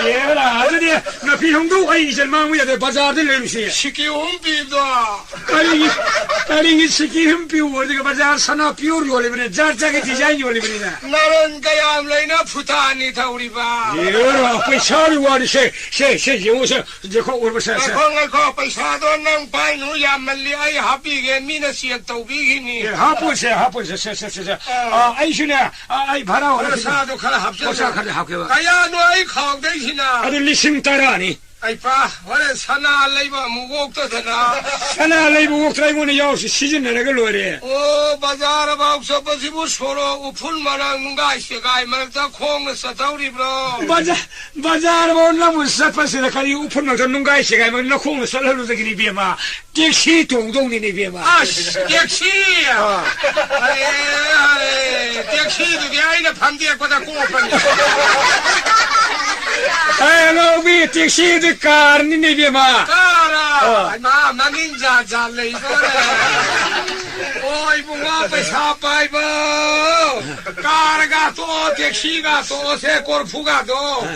ꯑꯦꯔꯥ, ꯑꯗꯨꯗꯤ ꯅꯥꯄꯤ ꯍꯧꯗꯣꯛ ꯑꯩ ꯏꯖꯠ ꯃꯥꯡꯕ ꯌꯥꯗꯦ, ꯕꯖꯥꯔꯗ ꯂꯩꯔꯨꯁꯤ꯫ ꯁꯤꯀꯤ ꯑꯍꯨꯝ ꯄꯤꯕꯗꯣ꯫ ꯀꯔꯤꯒꯤ, ꯀꯔꯤꯒꯤ ꯁꯤꯀꯤ ꯑꯍꯨꯝ ꯄꯤꯌꯨ? ꯑꯗꯨꯒ ꯕꯖꯥꯔ ꯁꯅꯥ pure ꯌꯣꯜꯂꯤꯕꯅꯤ, ꯖꯥꯠ ꯖꯥꯠꯀꯤ design ꯌꯣꯜꯂꯤꯕꯅꯤꯅ꯫ ꯅꯔꯣꯟ ꯀꯌꯥꯝ ꯂꯩꯅ ꯐꯨꯇꯥꯅꯤ ꯊꯧꯔꯤꯕ? ꯌꯦꯡꯉꯨꯔꯣ, ꯄꯩꯁꯥꯒꯤ ꯋꯥꯗꯤ ꯁꯦ, ꯁꯦ, ꯁꯦ, ꯌꯦꯡꯉꯨ, ꯁꯦ, ꯌꯦꯡꯈꯣꯛ ꯎꯔꯕ, ꯁꯦ, ꯁꯦ꯫ ꯉꯥꯏꯈꯣ, ꯉꯥꯏꯈꯣ, ꯄꯩꯁꯥꯗꯣ ꯅꯪ ꯄꯥꯏꯅꯨ, ꯌꯥꯝꯃꯜꯂꯤ, ꯑꯩ ꯍꯥꯞꯄꯤꯒꯦ, ꯃꯤꯅ check ꯇꯧꯕꯤꯈꯤꯅꯤ꯫ ꯑꯦ, ꯍꯥꯞꯄꯣꯏꯁꯦ, ꯍꯥꯞꯄꯣꯏꯁꯦ, ꯁꯦ, ꯁꯦ, ꯁꯦ, ꯁꯦ꯫ ꯑꯥ꯫ ꯑꯥ, ꯑꯩꯁꯨꯅꯦ, ꯑꯥ, ꯑꯩ ꯚꯔꯥ ꯑꯣꯏꯅ ꯅꯁꯥꯗꯣ ꯈꯔ ꯍꯥꯞꯆꯤꯜꯂꯣ꯫ ꯄꯩꯁꯥ ꯈꯔꯗꯤ ꯍꯥꯞꯀꯦꯕ꯫ ꯀꯌꯥꯅꯣ ꯑꯩ ꯈꯥꯎꯗꯣꯏꯁꯤꯅ? ꯑꯗꯨ ꯂꯤꯁꯤꯡ ꯇꯔꯥꯅꯤ꯫ ꯑꯩ ꯄꯥ, ꯍꯣꯔꯦꯟ ꯁꯅꯥ ꯂꯩꯕ ꯑꯃꯨꯛ ꯑꯣꯛꯇꯗꯅ꯫ ꯁꯅꯥ ꯂꯩꯕ ꯑꯣꯛꯇ꯭ꯔꯥ ꯑꯩꯉꯣꯟꯗ ꯌꯥꯎꯔꯁꯤ, ꯁꯤꯖꯤꯟꯅꯔꯒ ꯂꯣꯏꯔꯦ꯫ ꯑꯣ, ꯕꯖꯥꯔ ꯐꯥꯎ ꯆꯠꯄꯁꯤꯕꯨ ꯁꯣꯔꯣꯛ ꯎꯐꯨꯜ ꯃꯔꯛ ꯅꯨꯡꯒꯥꯏ ꯁꯦꯒꯥꯏ ꯃꯔꯛꯇ ꯈꯣꯡꯅ ꯆꯠꯊꯧꯔꯤꯕ꯭ꯔꯣ? ꯕꯖꯥ-, ꯕꯖꯥꯔ ꯐꯥꯎ ꯅꯪꯕꯨ ꯆꯠꯄꯁꯤꯗ ꯀꯔꯤ ꯎꯐꯨꯜ ꯃꯔꯛꯇ ꯅꯨꯡꯒꯥꯏ ꯁꯦꯒꯥꯏ ꯃꯔꯛꯇ ꯅꯈꯣꯡꯅ ꯆꯠꯍꯜꯂꯨꯗꯒꯤꯅꯤ, ꯏꯕꯦꯝꯃ? ꯇꯦꯛꯁꯤ ꯇꯣꯡꯗꯧꯅꯤꯅꯦ, ꯏꯕꯦꯝꯃ꯫ ꯑꯁ, ꯇꯦꯛꯁꯤ? ꯑꯥ꯫ ꯑꯔꯦ, ꯑꯔꯦ, ꯇꯦꯛꯁꯤꯗꯨꯗꯤ ꯑꯩꯅ ꯐꯝꯗꯦꯛꯄꯗ ꯀꯣꯞꯄꯅꯤ꯫ ꯑꯦ, ꯑꯉꯥꯎꯕꯤ, ꯇꯦꯛꯁꯤꯗꯤ ꯀꯥꯔꯅꯤꯅꯦ, ꯏꯕꯦꯝꯃ꯫ ꯀꯥꯔ? ꯑꯥ꯫ ꯍꯩꯃꯥ, ꯃꯃꯤꯡ ꯖꯥꯠ ꯖꯥꯠ ꯂꯩꯕꯣꯔꯦ꯫ ꯑꯣ, ꯏꯕꯨꯡꯉꯣ, ꯄꯩꯁꯥ ꯄꯥꯏꯕ꯫ ꯀꯥꯔꯒ ꯇꯣꯛꯑꯣ, ꯇꯦꯛꯁꯤꯒ ꯇꯣꯛꯑꯣꯁꯦ, ꯀꯣꯔꯐꯨꯒꯗꯣ꯫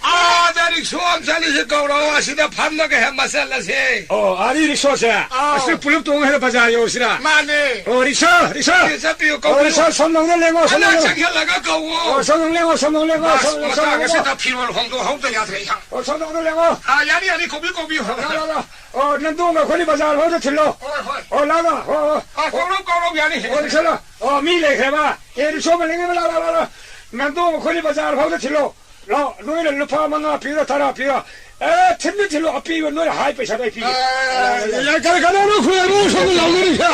ꯑꯥꯗ ꯔꯤꯛꯁꯣ ꯑꯃ ꯆꯠꯂꯤꯁꯦ ꯀꯧꯔꯛꯑꯣ, ꯑꯁꯤꯗ ꯐꯝꯂꯒ ꯍꯦꯛ ꯃꯆꯠꯂꯁꯦ꯫ ꯑꯣ, ꯑꯥꯔꯤ ꯔꯤꯛꯁꯣꯁꯦ? ꯑꯥꯎ꯫ ꯑꯁꯤꯗ ꯄꯨꯂꯞ ꯇꯣꯡꯉ ꯍꯦꯛ ꯕꯖꯥꯔ ꯌꯧꯁꯤꯔꯥ? ꯃꯥꯅꯦ꯫ ꯑꯣ, ꯔꯤꯛꯁꯣ, ꯔꯤꯛꯁꯣ꯫ ꯆꯠꯄꯤꯌꯨ, ꯆꯠꯄꯤꯌꯨ, ꯑꯣ, ꯀꯧꯕꯤꯌꯨ꯫ ꯔꯤꯛꯁꯣ, ꯁꯣꯝꯗ ꯑꯃꯨꯛꯇ ꯂꯦꯡꯉꯣ, ꯁꯣꯝꯗ ꯑꯅꯛ ꯂꯦꯡꯉꯣ꯫ ꯆꯪꯁꯤꯜꯂꯒ ꯀꯧꯋꯣ꯫ ꯑꯣ, ꯁꯣꯝꯗ ꯂꯦꯡꯉꯣ, ꯁꯣꯝꯗ ꯂꯦꯡꯉꯣ, ꯕꯁ ꯁꯣꯝꯗ, ꯁꯣꯝꯗ ꯂꯦꯡꯉꯣ꯫ ꯃꯇꯥꯒꯁꯤꯗ ꯐꯤꯔꯣꯜ ꯍꯣꯡꯗꯣꯛꯍꯧꯗ ꯌꯥꯗ꯭ꯔꯦ, ꯏꯌꯥꯝꯕ꯫ ꯑꯣ, ꯁꯣꯝꯗ ꯑꯃꯨꯛꯇ ꯂꯦꯡꯉꯣ꯫ ꯑꯥ, ꯌꯥꯅꯤ, ꯌꯥꯅꯤ, ꯀꯧꯕꯤꯌꯨ, ꯀꯧꯕꯤꯌꯨ꯫ ꯂꯥ, ꯂꯥ, ꯂꯥ꯫ ꯑꯣ, ꯅꯟꯗꯣ ꯑꯩꯈꯣꯏꯅꯤ ꯕꯖꯥꯔ ꯐꯥꯎꯗ ꯊꯤꯜꯂꯣ꯫ ꯍꯣꯏ, ꯍꯣꯏ꯫ ꯑꯣ, ꯂꯥꯛꯑꯣ, ꯍꯣꯏ, ꯍꯣꯏ꯫ ꯑꯥ, ꯀꯧꯔꯣ, ꯀꯧꯔꯣ, ꯌꯥꯅꯤ꯫ ꯑꯣ, ꯂꯥꯛꯁꯜꯂꯣ꯫ ꯑꯣ, ꯃꯤ ꯂꯩꯈ꯭ꯔꯦꯕ꯫ ꯑꯦ, ꯔꯤꯛꯁꯣ ꯑꯃ ꯂꯩꯅꯕ, ꯂꯥꯛꯑꯣ, ꯂꯥꯛꯑꯣ, ꯂꯥꯛꯑꯣ꯫ ꯅꯟꯗꯣ ꯑꯩꯈꯣꯏꯅꯤ ꯕꯖꯥꯔ ꯐꯥꯎꯗ ꯊꯤꯜꯂꯣ꯫ ꯂꯥꯛꯑꯣ, ꯅꯣꯏꯅ ꯂꯨꯄꯥ ꯃꯉꯥ ꯄꯤꯔꯣ, ꯇꯔꯥ ꯄꯤꯔꯣ꯫ ꯑꯦ, ꯊꯤꯟꯗꯤ ꯊꯤꯜꯂꯣ, ꯑꯄꯤꯕ ꯅꯣꯏꯅ ꯍꯥꯏ ꯄꯩꯁꯥꯗꯣ ꯑꯩ ꯄꯤꯒꯦ꯫ ꯑꯦ, ꯌꯥꯏ, ꯀꯔꯤ, ꯀꯅꯥꯅꯣ ꯑꯩꯈꯣꯏ ꯑꯃꯨꯛ ꯁꯣꯝꯗ ꯂꯥꯎꯅꯔꯤꯁꯦ?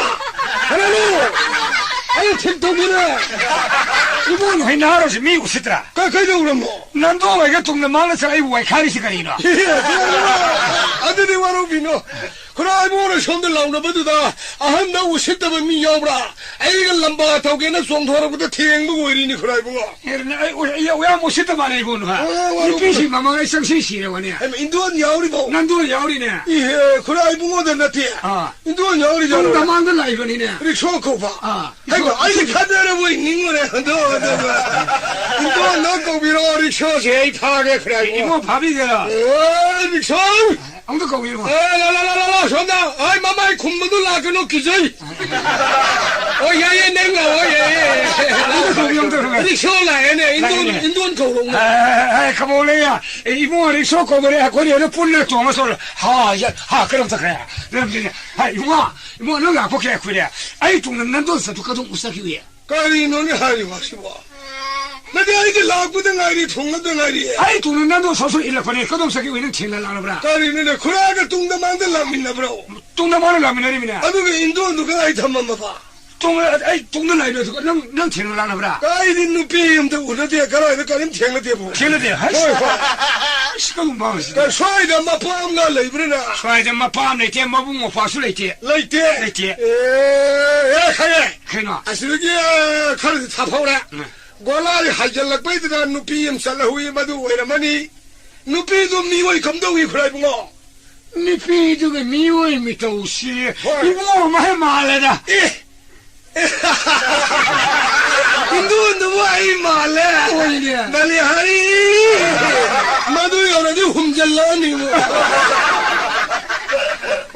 ꯀꯅꯥꯅꯣ? ꯑꯩ ꯊꯤꯟ ꯇꯧꯕꯤꯔꯦ꯫ ꯏꯕꯣꯟ ꯍꯩꯅꯥꯔꯣꯁꯦ ꯃꯤ ꯎꯁꯤꯠꯇ꯭ꯔꯥ? ꯀꯩ, ꯀꯩꯗꯧꯔꯝꯃꯣ? ꯅꯟꯗꯣ ꯍꯣꯏꯒ ꯇꯨꯡꯗ ꯃꯥꯡꯅ ꯆꯠꯂ ꯑꯩꯕꯨ ꯋꯥꯏꯈꯥꯏꯔꯤꯁꯤ ꯀꯔꯤꯅꯣ? ꯑꯗꯨꯗꯤ ꯋꯥꯔꯧꯕꯤꯅꯣ꯫ ꯈꯨꯔꯥꯏꯕꯨꯡ ꯁꯣꯝꯗ ꯂꯥꯎꯅꯕꯗꯨꯗ ꯑꯍꯟꯗ ꯎꯁꯤꯠꯇꯕ ꯃꯤ ꯌꯥꯎꯕ꯭ꯔꯥ? ꯑꯩꯒ ꯂꯝꯕꯥ ꯊꯧꯒꯦꯅ ꯆꯣꯡꯊꯣꯔꯛꯄꯗ ꯊꯦꯡꯕ ꯑꯣꯏꯔꯤꯅꯤ ꯈꯨꯔꯥꯏꯕꯨꯡ꯫ ꯑꯦ, ꯑꯩ, ꯑꯩ, ꯑꯩ ꯌꯥꯝ ꯎꯁꯤꯠꯇꯕ ꯃꯥꯜꯂꯦ ꯏꯕꯨꯡꯉꯣ꯫ ꯑꯦ, ꯋꯥꯔꯧꯕꯤꯅꯣ꯫ ꯅꯨꯄꯤꯁꯤ ꯃꯃꯥꯡ ꯑꯩ ꯆꯪꯁꯤ ꯁꯤꯔꯕꯅꯦ꯫ ꯍꯩꯃꯥ, ꯏꯟꯗꯣꯟ ꯌꯥꯎꯔꯤꯕꯣ? ꯅꯟꯗꯣꯟ ꯌꯥꯎꯔꯤꯅꯦ꯫ ꯏꯍꯦ, ꯈꯨꯔꯥꯏꯕꯨꯡꯗ ꯅꯠꯇꯦ꯫ ꯑꯥ꯫ ꯏꯟꯗꯣꯟ ꯌꯥꯎꯔꯤ ꯇꯨꯡꯗ ꯖꯥꯠꯂꯣ? ꯃꯥꯡꯗ ꯂꯥꯛꯏꯕꯅꯤꯅꯦ꯫ ꯔꯤꯛꯁꯣ ꯀꯧꯕ꯫ ꯑꯥ꯫ ꯍꯩꯃꯥ, ꯑꯩꯗꯤ ꯈꯠꯅꯔꯕꯣꯏ ꯅꯤꯡꯉꯨꯔꯦ꯫ ꯑꯗꯣ, ꯑꯗꯣ, ꯏꯟꯗꯣꯟꯗꯣ ꯀꯧꯕꯤꯔꯛꯑꯣ, ꯔꯤꯛꯁꯣꯁꯦ ꯑꯩ ꯐꯥꯒꯦ ꯈꯔ꯫ ꯏꯕꯨꯡꯉꯣ ꯐꯥꯕꯤꯒꯦꯔꯥ? ꯑꯦ, ꯔꯤꯛꯁꯣ! ꯑꯃꯨꯛꯇ ꯀꯧꯕꯤꯔꯣ꯫ ꯑꯦ, ꯂꯥ, ꯂꯥ, ꯂꯥ, ꯂꯥ, ꯂꯥ, ꯁꯣꯝꯗ꯫ ꯑꯩ ꯃꯃꯥꯏ ꯈꯨꯝꯕꯗꯨ ꯂꯥꯛꯀꯅꯨ, ꯀꯤꯖꯩ꯫ ꯑꯣ, ꯌꯥꯏꯌꯦ, ꯅꯪ ꯂꯥꯛꯑꯣ, ꯌꯥꯏꯌꯦ, ꯌꯥꯏꯌꯦ꯫ ꯑꯃꯨꯛꯇ ꯀꯧꯕꯤꯔꯣ, ꯑꯃꯨꯛꯇ ꯀꯧꯕꯤꯔꯣ꯫ ꯔꯤꯛꯁꯣ ꯂꯥꯛꯑꯦꯅꯦ, ꯏꯟꯗꯣꯟ, ꯂꯥꯛꯑꯦꯅꯦ꯫ ꯏꯟꯗꯣꯟ ꯀꯧꯔꯛꯎꯅꯦ꯫ ꯑꯦ, ꯑꯦ, ꯑꯦ, ꯀꯃꯧ ꯂꯩꯌꯦ? ꯑꯦ, ꯏꯕꯨꯡꯉꯣ, ꯔꯤꯛꯁꯣ ꯀꯧꯕꯅꯦ, ꯑꯩꯈꯣꯏꯅ ꯍꯦꯟꯅ ꯄꯨꯟꯅ ꯇꯣꯡꯉ ꯆꯠꯂꯣ꯫ ꯍꯥ, ꯌꯥ, ꯍꯥ, ꯀꯔꯝ ꯆꯠꯈ꯭ꯔꯦ? ꯀꯔꯝ ꯆꯠꯈ꯭ꯔꯦ? ꯍꯥ, ꯏꯕꯨꯡꯉꯣ, ꯏꯕꯨꯡꯉꯣ, ꯅꯪ ꯂꯥꯛꯄ ꯀꯌꯥ ꯀꯨꯏꯔꯦ? ꯑꯩ ꯇꯨꯡꯗ ꯅꯟꯗꯣꯟ ꯆꯠꯇꯨ ꯀꯗꯣꯝ ꯆꯠꯈꯤꯕ ꯌꯥꯏ? ꯀꯔꯤꯅꯣꯅꯦ ꯍꯥꯏꯔꯤꯕ ꯑꯁꯤꯕꯣ? ꯅꯠꯇꯦ, ꯑꯩꯗꯤ ꯂꯥꯛꯄꯗ ꯉꯥꯏꯔꯤ, ꯊꯨꯡꯂꯗ ꯉꯥꯏꯔꯤ꯫ ꯑꯩ ꯇꯨꯡꯗ ꯅꯪꯗꯣ ꯁꯣꯠ ꯁꯣꯠ ꯏꯜꯂꯛꯄꯅꯦ, ꯀꯗꯣꯝ ꯆꯠꯈꯤꯕ ꯅꯪ ꯊꯦꯡꯅ ꯂꯥꯛꯂꯕ꯭ꯔꯥ? ꯀꯔꯤꯅꯣꯅꯦ, ꯈꯨꯔꯥꯒ ꯇꯨꯡꯗ ꯃꯥꯡꯗ ꯂꯥꯛꯃꯤꯟꯅꯕ꯭ꯔꯣ? ꯇꯨꯡꯗ ꯃꯥꯡꯗ ꯂꯥꯛꯃꯤꯟꯅꯔꯤꯃꯤꯅꯦ꯫ ꯑꯗꯨꯒ ꯏꯟꯗꯣꯟꯗꯨ ꯀꯗꯥꯏ ꯊꯝꯃꯝꯃꯕ? ꯇꯨꯡꯗ, ꯑꯩ ꯇꯨꯡꯗ ꯂꯥꯛꯏꯅꯦ, ꯑꯗꯨꯒ ꯅꯪ, ꯅꯪ ꯊꯦꯡꯅ ꯂꯥꯛꯂꯕ꯭ꯔꯥ? ꯑꯩꯗꯤ ꯅꯨꯄꯤ ꯑꯝꯇ ꯎꯅꯗꯦ, ꯀꯗꯥꯏꯗ ꯀꯔꯤꯝ ꯊꯦꯡꯅꯗꯦꯕꯣ꯫ ꯊꯦꯡꯅꯗꯦ? ꯍꯩꯁ! ꯍꯣꯏ, ꯍꯣꯏ꯫ ꯑꯁ, ꯀꯔꯝꯕ ꯍꯥꯏꯁꯤꯗꯤ? ꯀ-, ꯁ꯭ꯋꯥꯏꯗ ꯃꯄꯥ ꯑꯃꯒ ꯂꯩꯕ꯭ꯔꯥꯅ? ꯁ꯭ꯋꯥꯏꯗ ꯃꯄꯥ ꯑꯃ ꯂꯩꯇꯦ, ꯃꯕꯨꯡ ꯃꯧꯄ꯭ꯋꯥꯁꯨ ꯂꯩꯇꯦ꯫ ꯂꯩꯇꯦ? ꯂꯩꯇꯦ꯫ ꯑꯦ, ꯑꯦ, ꯈꯪꯉꯦ꯫ ꯀꯩꯅꯣ? ꯑꯁꯤꯗꯒꯤ, ꯑ, ꯈꯔꯗꯤ ꯊꯥꯐꯧꯔꯦ꯫ ꯎꯝ꯫ ꯒꯣꯂꯥꯏ ꯍꯥꯏꯖꯤꯜꯂꯛꯄꯩꯗꯨꯗ ꯅꯨꯄꯤ ꯑꯃ ꯆꯠꯂꯍꯧꯏ, ꯃꯗꯨ ꯑꯣꯏꯔꯝꯃꯅꯤ꯫ ꯅꯨꯄꯤꯗꯨ ꯃꯤꯑꯣꯏ ꯀꯝꯗꯧꯏ, ꯈꯨꯔꯥꯏꯕꯨꯡꯉꯣ? ꯅꯨꯄꯤꯗꯨꯒꯤ ꯃꯤꯑꯣꯏ ꯃꯤꯇꯧꯁꯤ ꯍꯣꯏ꯫ ꯏꯕꯨꯡꯉꯣ ꯑꯃ ꯍꯦꯛ ꯃꯥꯜꯂꯦꯗ꯫ ꯑꯦ! ꯏꯟꯗꯣꯟꯗꯨꯕꯨ ꯑꯩ ꯃꯥꯜꯂꯦ꯫ ꯍꯣꯏꯅꯦ꯫ ꯅꯂꯤꯍꯔꯤ꯫ ꯃꯗꯨ ꯌꯧꯔꯗꯤ ꯍꯨꯝꯖꯜꯂꯛꯑꯅꯤꯕꯨ꯫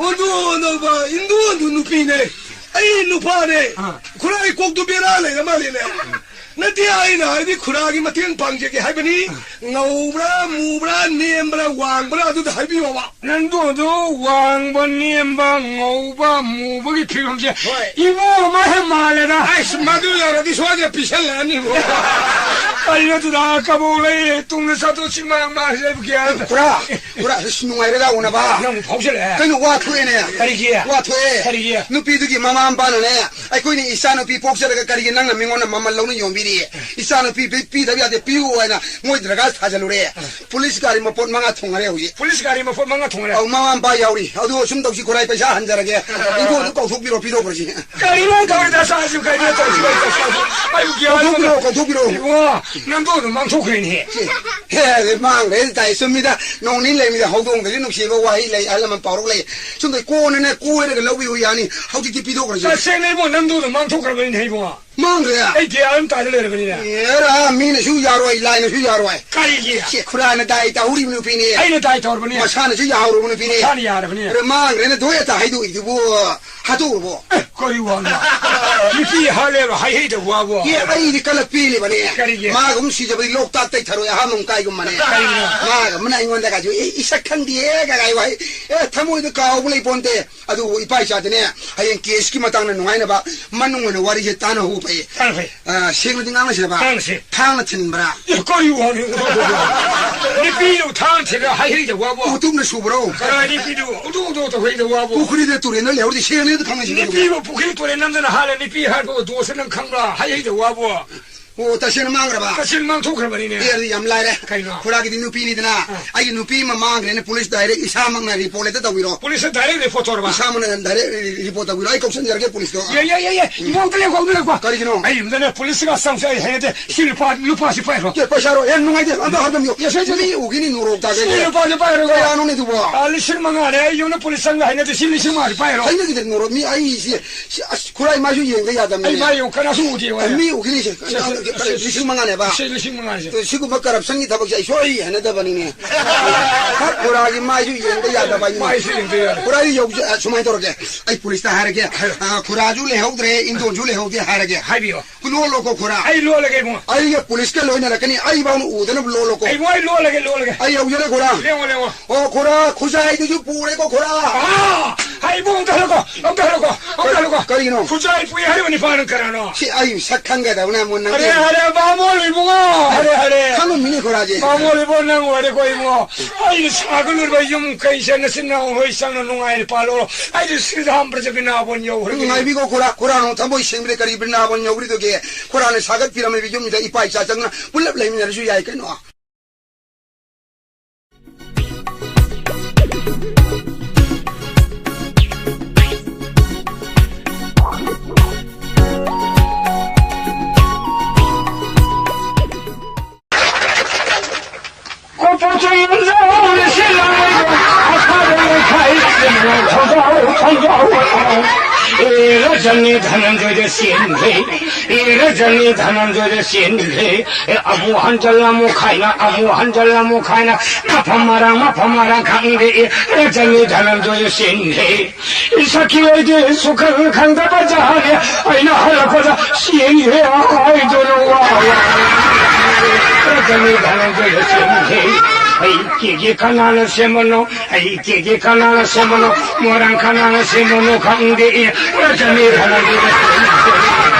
ꯏꯟꯗꯣꯟꯗꯨꯕ, ꯏꯟꯗꯣꯟꯗꯨ ꯅꯨꯄꯤꯅꯦ꯫ ꯑꯩ ꯅꯨꯄꯥꯅꯦ꯫ ꯑꯥ꯫ ꯈꯨꯔꯥꯏ ꯀꯣꯛꯇꯨ ꯕꯦꯔꯥ ꯂꯩꯔ ꯃꯥꯜꯂꯦꯅꯦ꯫ ꯅꯠꯇꯦ, ꯑꯩꯅ ꯍꯥꯏꯗꯤ ꯈꯨꯔꯥꯒꯤ ꯃꯇꯦꯡ ꯄꯥꯡꯖꯒꯦ ꯍꯥꯏꯕꯅꯤ꯫ ꯑꯥ꯫ ꯉꯧꯕ꯭ꯔꯥ, ꯃꯨꯕ꯭ꯔꯥ, ꯅꯦꯝꯕ꯭ꯔꯥ, ꯋꯥꯡꯕ꯭ꯔꯥ, ꯑꯗꯨꯗ ꯍꯥꯏꯕꯤꯌꯣꯕ꯫ ꯅꯪꯗꯣ ꯑꯗꯨ ꯋꯥꯡꯕ, ꯅꯦꯝꯕ, ꯉꯧꯕ, ꯃꯨꯕꯒꯤ ꯐꯤꯕꯝꯁꯦ ꯍꯣꯏ꯫ ꯏꯕꯣ ꯑꯃ ꯍꯦꯛ ꯃꯥꯜꯂꯦꯗ꯫ ꯑꯩꯁ, ꯃꯗꯨ ꯌꯧꯔꯗꯤ ꯁꯣꯏꯗꯅ ꯄꯤꯁꯜꯂꯛꯑꯅꯤꯕꯣ꯫ ꯀꯔꯤꯅꯣ ꯑꯗꯨꯗ ꯀꯕꯣꯛ ꯂꯩ, ꯇꯨꯡꯗ ꯆꯠꯊꯣꯛ ꯆꯤꯡꯃꯥꯡ ꯃꯥꯡꯁꯤꯗ ꯒ꯭ꯌꯥꯟ ꯈꯨꯔꯥ, ꯈꯨꯔꯥ, ꯑꯁ, ꯅꯨꯡꯉꯥꯏꯔꯦꯗ ꯎꯅꯕ꯫ ꯅꯪ ꯐꯥꯎꯁꯜꯂꯛꯑꯦ꯫ ꯀꯩꯅꯣ, ꯋꯥ ꯊꯣꯛꯑꯦꯅꯦ꯫ ꯀꯔꯤꯒꯤ? ꯋꯥ ꯊꯣꯛꯑꯦ꯫ ꯀꯔꯤꯒꯤ? ꯅꯨꯄꯤꯗꯨꯒꯤ ꯃꯃꯥ ꯃꯄꯥꯅꯅꯦ, "ꯑꯩꯈꯣꯏꯅ ꯏꯆꯥꯅꯨꯄꯤ ꯄꯣꯛꯆꯔꯒ ꯀꯔꯤꯒꯤ ꯅꯪꯅ ꯃꯤꯉꯣꯟꯗ ꯃꯃꯜ ꯂꯧꯅ ꯌꯣꯟꯕꯤꯔꯤ? ꯏꯆꯥꯅꯨꯄꯤ ꯄꯤ-, ꯄꯤꯗꯕ ꯌꯥꯗꯦ, ꯄꯤꯌꯨ" ꯍꯥꯏꯅ ꯃꯣꯏ ꯗꯔꯀꯥꯁ ꯊꯥꯖꯜꯂꯨꯔꯦ꯫ ꯄꯨꯂꯤꯁ ꯒꯥꯔꯤ ꯃꯄꯣꯠ ꯃꯉꯥ ꯊꯣꯡꯅꯔꯦ ꯍꯧꯖꯤꯛ꯫ ꯄꯨꯂꯤꯁ ꯒꯥꯔꯤ ꯃꯄꯣꯠ ꯃꯉꯥ ꯊꯣꯡꯅꯔꯦ꯫ ꯑꯧ, ꯃꯃꯥ ꯃꯄꯥ ꯌꯥꯎꯔꯤ꯫ ꯑꯗꯨ ꯁꯨꯝ ꯇꯧꯁꯤ, ꯈꯨꯔꯥꯏ ꯄꯩꯁꯥ ꯍꯟꯖꯔꯒꯦ꯫ ꯏꯪꯈꯣꯜꯗꯨ ꯀꯧꯊꯣꯛꯄꯤꯔꯣ, ꯄꯤꯊꯣꯛꯈ꯭ꯔꯁꯤ꯫ ꯀꯔꯤꯅꯣ ꯇꯧꯔꯤꯗ ꯁꯥꯁꯨ, ꯀꯔꯤꯅꯣ ꯇꯧꯔꯤꯁꯤ, ꯀꯔꯤ ꯇꯧꯔꯤꯁꯤ? ꯑꯩꯕꯨ ꯒ꯭ꯌꯥꯟ ꯑꯃ ꯀꯧꯊꯣꯛꯄꯤꯔꯣ, ꯀꯧꯊꯣꯛꯄꯤꯔꯣ꯫ ꯏꯕꯨꯡꯉꯣ, ꯅꯪꯗꯣ ꯑꯗꯨꯝ ꯃꯥꯡꯊꯣꯛꯈ꯭ꯔꯦꯅꯦꯍꯦ꯫ ꯁꯤ, ꯍꯦ, ꯃꯥꯡꯈ꯭ꯔꯦ ꯇꯥꯏ, ꯆꯨꯝꯃꯤꯗ꯫ ꯅꯣꯡ ꯅꯤꯅꯤ ꯂꯩꯃꯤꯗ ꯍꯧꯗꯣꯡꯗꯁꯨ ꯅꯨꯡꯁꯤꯕ ꯋꯥꯍꯩ ꯂꯩ, ꯑꯍꯜ ꯂꯃꯟ ꯄꯥꯎꯔꯧ ꯂꯩ꯫ ꯁꯨꯝꯗ ꯀꯣꯟꯅꯅꯦ ꯀꯣꯏꯔꯒ ꯂꯧꯕꯤꯌꯨ ꯌꯥꯅꯤ꯫ ꯍꯧꯖꯤꯛꯇꯤ ꯄꯤꯊꯣꯛꯈ꯭ꯔꯁꯤ꯫ ꯇꯁꯦꯡꯅ ꯏꯕꯨꯡꯉꯣ, ꯅꯪꯗꯣ ꯑꯗꯨꯝ ꯃꯥꯡꯊꯣꯛꯈ꯭ꯔꯕꯅꯤꯅꯦ ꯏꯕꯨꯡꯉꯣ꯫ ꯃꯥꯡꯈ꯭ꯔꯦ꯫ ꯑꯩ ꯒ꯭ꯌꯥꯟ ꯑꯃ ꯇꯥꯗ ꯂꯩꯔꯕꯅꯤꯅꯦ꯫ ꯑꯦꯔꯥ, ꯃꯤꯅꯁꯨ ꯌꯥꯔꯣꯏ, ꯂꯥꯏꯅꯁꯨ ꯌꯥꯔꯣꯏ꯫ ꯀꯔꯤꯒꯤ? ꯁꯦ, ꯈꯨꯔꯥꯏꯅ ꯗꯥꯏ ꯇꯧꯔꯤꯕ ꯅꯨꯄꯤꯅꯦ꯫ ꯑꯩꯅ ꯗꯥꯏ ꯇꯧꯔꯕꯅꯦ꯫ ꯃꯁꯥꯅꯁꯨ ꯌꯥꯍꯧꯔꯕ ꯅꯨꯄꯤꯅꯦ꯫ ꯃꯁꯥꯅ ꯌꯥꯔꯕꯅꯦ꯫ ꯑꯗ ꯃꯥꯡꯈ꯭ꯔꯦꯅ ꯗꯣꯏ ꯑꯇꯥ ꯍꯥꯏꯗꯣꯛꯏꯗꯨꯕꯨ ꯍꯥꯠꯇꯣꯛꯎꯔꯕꯣ? ꯑꯦ, ꯀꯔꯤ ꯋꯥꯅꯣ? ꯅꯨꯄꯤ ꯍꯥꯠꯂꯦꯕ ꯍꯥꯏꯍꯩꯗꯕ ꯋꯥꯕꯨ꯫ ꯑꯦ, ꯑꯩꯗꯤ ꯀꯂꯛ ꯄꯦꯜꯂꯤꯕꯅꯦ꯫ ꯀꯔꯤꯒꯤ? ꯃꯥꯒꯨꯝ ꯁꯤꯖꯕꯗꯤ ꯂꯣꯛꯇꯥꯛꯇꯩ ꯊꯔꯣꯏ ꯑꯍꯥꯝꯕ ꯑꯃ ꯀꯥꯏꯒꯨꯝꯕꯅꯦ꯫ ꯀꯔꯤꯒꯤꯅꯣ? ꯃꯥꯒ ꯑꯃꯅ ꯑꯩꯉꯣꯟꯗꯒꯁꯨ, "ꯑꯦ, ꯏꯁꯛ ꯈꯪꯗꯦ" ꯀꯥꯏ ꯋꯥꯍꯩ, ꯑꯦ, ꯊꯃꯣꯏꯗ ꯀꯥꯎꯕ ꯂꯩꯄꯣꯟꯇꯦ꯫ ꯑꯗꯨꯕꯨ ꯏꯄꯥ ꯏꯆꯥꯗꯅꯦ, ꯍꯌꯦꯡ ꯀꯦꯁꯀꯤ ꯃꯇꯥꯡꯗ ꯅꯨꯡꯉꯥꯏꯅꯕ ꯃꯅꯨꯡ ꯑꯣꯏꯅ ꯋꯥꯔꯤꯁꯦ ꯇꯥꯟꯅꯍꯧꯕ ꯐꯩ꯫ ꯇꯥꯟꯅ ꯐꯩ꯫ ꯑ, ꯁꯦꯡꯅꯗꯤ ꯉꯥꯡꯅꯁꯦꯕ꯫ ꯉꯥꯡꯅꯁꯦ꯫ ꯊꯥꯡꯅ ꯊꯤꯟꯕ꯭ꯔꯥ? ꯑꯦ, ꯀꯔꯤ ꯋꯥꯅꯣ? ꯅꯨꯄꯤꯗꯨ ꯊꯥꯡꯅ ꯊꯤꯜꯂ ꯍꯥꯏꯍꯩꯗ ꯋꯥꯕꯣ? ꯎꯇꯨꯞꯅ ꯁꯨꯕ꯭ꯔꯣ? ꯀꯅꯥ ꯅꯨꯄꯤꯗꯨ ꯎꯗꯨ ꯎꯗꯨ ꯇꯧꯍꯩꯗ ꯋꯥꯕꯣ? ꯄꯨꯈ꯭ꯔꯤꯗ ꯇꯨꯔꯦꯟꯗ ꯂꯩꯍꯧꯔꯗꯤ ꯁꯦꯡꯅ ꯑꯗꯨ ꯈꯪꯅꯁꯤ꯫ ꯅꯨꯄꯤꯕꯨ ꯄꯨꯈ꯭ꯔꯤ ꯇꯨꯔꯦꯟ ꯅꯝꯗꯅ ꯍꯥꯜꯂꯦ, ꯅꯨꯄꯤ ꯍꯥꯠꯄ ꯗꯣꯁ ꯅꯪ ꯈꯪꯕ꯭ꯔꯥ? ꯍꯥꯏꯍꯩꯗ ꯋꯥꯕꯣ? ꯑꯣ, ꯇꯁꯦꯡꯅ ꯃꯥꯡꯈ꯭ꯔꯕ? ꯇꯁꯦꯡꯅ ꯃꯥꯡꯊꯣꯛꯈ꯭ꯔꯕꯅꯤꯅꯦ꯫ ꯑꯦ, ꯑꯗꯨꯗꯤ ꯌꯥꯝ ꯂꯥꯏꯔꯦ꯫ ꯀꯩꯅꯣ? ꯈꯨꯔꯥꯒꯤꯗꯤ ꯅꯨꯄꯤꯅꯤꯗꯅ, ꯑꯥ꯫ ꯑꯩꯒꯤ ꯅꯨꯄꯤ ꯑꯃ ꯃꯥꯡꯈ꯭ꯔꯦꯅ ꯄꯨꯂꯤꯁꯇ ꯗꯥꯏꯔꯦꯛ ꯏꯁꯥꯃꯛꯅ ꯔꯤꯄꯣꯔꯠ ꯍꯦꯛꯇ ꯇꯧꯕꯤꯔꯣ꯫ ꯄꯨꯂꯤꯁꯇ ꯗꯥꯏꯔꯦꯛ ꯔꯤꯄꯣꯔꯠ ꯇꯧꯔꯕ? ꯏꯁꯥꯃꯛꯅ ꯗꯥꯏꯔꯦꯛ ꯔꯤꯄꯣꯔꯠ ꯇꯧꯕꯤꯔꯣ꯫ ꯑꯩ ꯀꯧꯁꯟꯖꯔꯒꯦ ꯄꯨꯂꯤꯁꯇꯣ꯫ ꯌꯥꯏ, ꯌꯥꯏ, ꯌꯥꯏ, ꯌꯥꯏ꯫ ꯏꯕꯣ, ꯑꯝꯇ ꯂꯩꯈꯣ, ꯑꯝꯇ ꯂꯩꯈꯣ꯫ ꯀꯔꯤꯒꯤꯅꯣ? ꯑꯩ ꯌꯨꯝꯗꯅꯦ ꯄꯨꯂꯤꯁꯀ ꯆꯪꯁꯦ ꯑꯩ ꯍꯩꯅꯗꯦ꯫ ꯁꯤ ꯂꯨꯄꯥ, ꯂꯨꯄꯥꯁꯤ ꯄꯥꯏꯈ꯭ꯔꯣ꯫ ꯑꯦ, ꯄꯩꯁꯥꯔꯣ? ꯑꯦ, ꯅꯨꯡꯉꯥꯏꯇꯦ꯫ ꯑꯝꯇ ꯍꯥꯠꯂꯝꯃꯤꯌꯣ꯫ ꯌꯥꯏ, ꯌꯥꯏ, ꯌꯥꯏ꯫ ꯃꯤ ꯎꯈꯤꯅꯤ, ꯅꯣꯔꯣꯛ ꯇꯥꯒꯦ꯫ ꯁꯤ ꯂꯨꯄꯥꯁꯤ ꯄꯥꯏꯈ꯭ꯔꯣ꯫ ꯀꯌꯥꯅꯣꯅꯦ ꯑꯗꯨꯕꯣ? ꯑꯥ, ꯂꯤꯁꯤꯡ ꯃꯉꯥꯅꯦ꯫ ꯑꯩ ꯌꯨꯝꯗ ꯄꯨꯂꯤꯁ ꯆꯪꯒ ꯍꯩꯅꯗꯦ꯫ ꯁꯤ ꯂꯤꯁꯤꯡ ꯃꯉꯥꯗꯤ ꯄꯥꯏꯈ꯭ꯔꯣ꯫ ꯍꯩꯅꯗꯦ, ꯅꯣꯔꯣꯛ꯫ ꯃꯤ ꯑꯩ ꯁꯤ, ꯁꯤ, ꯑꯁ, ꯈꯨꯔꯥꯏ ꯃꯥꯏꯁꯨ ꯌꯦꯡꯗ ꯌꯥꯗꯕꯅꯤ꯫ ꯑꯩ ꯃꯥꯏ ꯌꯦꯡꯉꯨ, ꯀꯅꯥꯁꯨ ꯎꯗꯦ, ꯑꯦ, ꯃꯤ ꯎꯈꯤꯅꯤ ꯁꯦ꯫ ꯁꯦ, ꯁꯦ, ꯁꯦ, ꯂꯤꯁꯤꯡ ꯃꯉꯥꯅꯦꯕ꯫ ꯁꯦ, ꯂꯤꯁꯤꯡ ꯃꯉꯥꯁꯦ꯫ ꯑꯗꯣ ꯁꯤꯒꯨꯝꯕ ꯀꯔꯞꯁꯟꯒꯤ ꯊꯕꯛꯁꯦ ꯑꯩ ꯁꯨꯛꯍꯩ ꯍꯩꯅꯗꯕꯅꯤꯅꯦ꯫ ꯈꯨꯔꯥꯒꯤ ꯃꯥꯏꯁꯨ ꯌꯦꯡꯗ ꯌꯥꯗꯕ ꯍꯥꯏꯅꯤ꯫ ꯃꯥꯏꯁꯨ ꯌꯦꯡꯗ ꯌꯥꯗꯕ꯫ ꯈꯨꯔꯥꯒꯤ ꯌꯧ-, ꯑ, ꯁꯨꯃꯥꯏꯅ ꯇꯧꯔꯒꯦ꯫ ꯑꯩ ꯄꯨꯂꯤꯁꯇ ꯍꯥꯏꯔꯒꯦ꯫ ꯍꯥꯏꯔꯣ꯫ ꯑ, ꯈꯨꯔꯥꯁꯨ ꯂꯩꯍꯧꯗ꯭ꯔꯦ, ꯏꯟꯗꯣꯟꯁꯨ ꯂꯩꯍꯧꯗꯦ ꯍꯥꯏꯔꯒꯦ꯫ ꯍꯥꯏꯕꯤꯌꯣ꯫ ꯂꯣꯜꯂꯣꯀꯣ ꯈꯨꯔꯥ꯫ ꯑꯩ ꯂꯣꯜꯂꯒꯦ ꯏꯕꯨꯡꯉꯣ꯫ ꯑꯩꯒ ꯄꯨꯂꯤꯁꯀ ꯂꯣꯏꯅꯔꯛꯀꯅꯤ, ꯑꯩ ꯐꯥꯎꯅ ꯎꯗꯅꯕ ꯂꯣꯜꯂꯣꯀꯣ꯫ ꯏꯕꯨꯡꯉꯣ, ꯑꯩ ꯂꯣꯜꯂꯒꯦ, ꯂꯣꯜꯂꯒꯦ꯫ ꯑꯩ ꯌꯧꯖꯔꯦ ꯈꯨꯔꯥ꯫ ꯂꯦꯡꯉꯣ, ꯂꯦꯡꯉꯣ꯫ ꯑꯣ ꯈꯨꯔꯥ, ꯈꯨꯖꯥꯏꯗꯨꯁꯨ ꯄꯨꯔꯦꯀꯣ ꯈꯨꯔꯥ꯫ ꯑꯥ! ꯍꯥꯏ, ꯏꯕꯨꯡꯉꯣ, ꯑꯝꯇ ꯍꯜꯂꯨꯀꯣ, ꯑꯝꯇ ꯍꯜꯂꯨꯀꯣ, ꯑꯝꯇ ꯍꯜꯂꯨꯀꯣ꯫ ꯀꯔꯤꯒꯤꯅꯣ? ꯈꯨꯖꯥꯏ ꯄꯨꯏ ꯍꯥꯏꯔꯤꯕ ꯅꯤꯄꯥꯅ ꯀꯅꯥꯅꯣ? ꯁꯤ ꯑꯩ ꯁꯛ ꯈꯪꯒꯗꯕꯅ ꯑꯃꯨꯛ ꯅꯪꯗꯤ꯫ ꯑꯔꯦ, ꯑꯔꯦ, ꯕꯥꯃꯣꯟ ꯏꯕꯨꯡꯉꯣ, ꯑꯔꯦ, ꯑꯔꯦ꯫ ꯈꯪꯉꯝꯃꯤꯅꯦ ꯈꯨꯔꯥꯁꯦ꯫ ꯕꯥꯃꯣꯟ ꯏꯕꯨꯡꯉꯣ, ꯅꯪ ꯑꯣꯏꯔꯦꯀꯣ ꯏꯕꯨꯡꯉꯣ꯫ ꯑꯩꯅ ꯁꯥꯒꯠꯂꯨꯔꯕ ꯌꯨꯝ ꯀꯩꯁꯦ ꯅꯆꯤꯟ ꯅꯅꯥꯎ ꯍꯣꯏ ꯆꯪꯅ ꯅꯨꯡꯉꯥꯏꯅ ꯄꯥꯜꯂꯣ꯫ ꯑꯩꯗꯤ ꯁꯤꯗꯥꯝ ꯄ꯭ꯔꯖꯥ ꯕ꯭ꯔꯤꯟꯗꯥꯕꯣꯟ ꯌꯧꯈ꯭ꯔꯒꯦ꯫ ꯉꯥꯏꯕꯤꯈꯣ ꯈꯨꯔꯥ, ꯈꯨꯔꯥ ꯅꯪ ꯊꯃꯣꯏ ꯁꯦꯡꯕꯗ ꯀꯔꯤ ꯕ꯭ꯔꯤꯟꯗꯥꯕꯣꯟ ꯌꯧꯈ꯭ꯔꯤꯗꯨꯒꯦ? ꯈꯨꯔꯥꯅ ꯁꯥꯒꯠꯄꯤꯔꯝꯃꯤꯕ ꯌꯨꯝꯗ ꯏꯄꯥ ꯏꯆꯥ ꯆꯪꯅ ꯄꯨꯜꯂꯞ ꯂꯩꯃꯤꯟꯅꯔꯁꯨ ꯌꯥꯏ ꯀꯩꯅꯣ꯫ ꯑꯦ, ꯔꯖꯅꯤ ꯙꯅꯟꯖꯣꯏꯗ ꯆꯦꯟꯈ꯭ꯔꯦ꯫ ꯑꯦ, ꯔꯖꯅꯤ ꯙꯅꯟꯖꯣꯏꯗ ꯆꯦꯟꯈ꯭ꯔꯦ꯫ ꯑꯦ, ꯑꯃꯨꯛ ꯍꯟꯖꯜ ꯑꯃꯨꯛ ꯈꯥꯏꯅ, ꯑꯃꯨꯛ ꯍꯟꯖꯜ ꯑꯃꯨꯛ ꯈꯥꯏꯅ, ꯃꯐꯝ ꯃꯔꯥꯡ, ꯃꯐꯝ ꯃꯔꯥꯡ ꯈꯪꯗꯦ꯫ ꯑꯦ, ꯔꯖꯅꯤ ꯙꯅꯟꯖꯣꯏꯗ ꯆꯦꯟꯈ꯭ꯔꯦ꯫ ꯏꯁꯛꯀꯤ ꯑꯣꯏꯗꯦ ꯁꯨꯈꯪ ꯈꯪꯗꯕ ꯖꯥꯠꯅꯦ꯫ ꯑꯩꯅ ꯍꯜꯂꯛꯄꯗ ꯆꯦꯟꯈ꯭ꯔꯦ ꯍꯥꯏꯗꯨꯅ ꯋꯥ ꯋꯥ꯫ ꯔꯖꯅꯤ ꯙꯅꯟꯖꯣꯏꯗ ꯆꯦꯟꯈ꯭ꯔꯦ꯫ ꯑꯩ ꯀꯦꯛꯁꯦ ꯀꯅꯥꯅ ꯁꯦꯝꯕꯅꯣ? ꯑꯩ ꯀꯦꯛꯁꯦ ꯀꯅꯥꯅ ꯁꯦꯝꯕꯅꯣ? ꯃꯣꯏꯔꯥꯡ ꯀꯅꯥꯅ ꯁꯦꯝꯕꯅꯣ ꯈꯪꯗꯦ꯫ ꯔꯖꯅꯤ ꯙꯅꯟꯖꯣꯏꯗ ꯆꯦꯟꯈ꯭ꯔꯦ꯫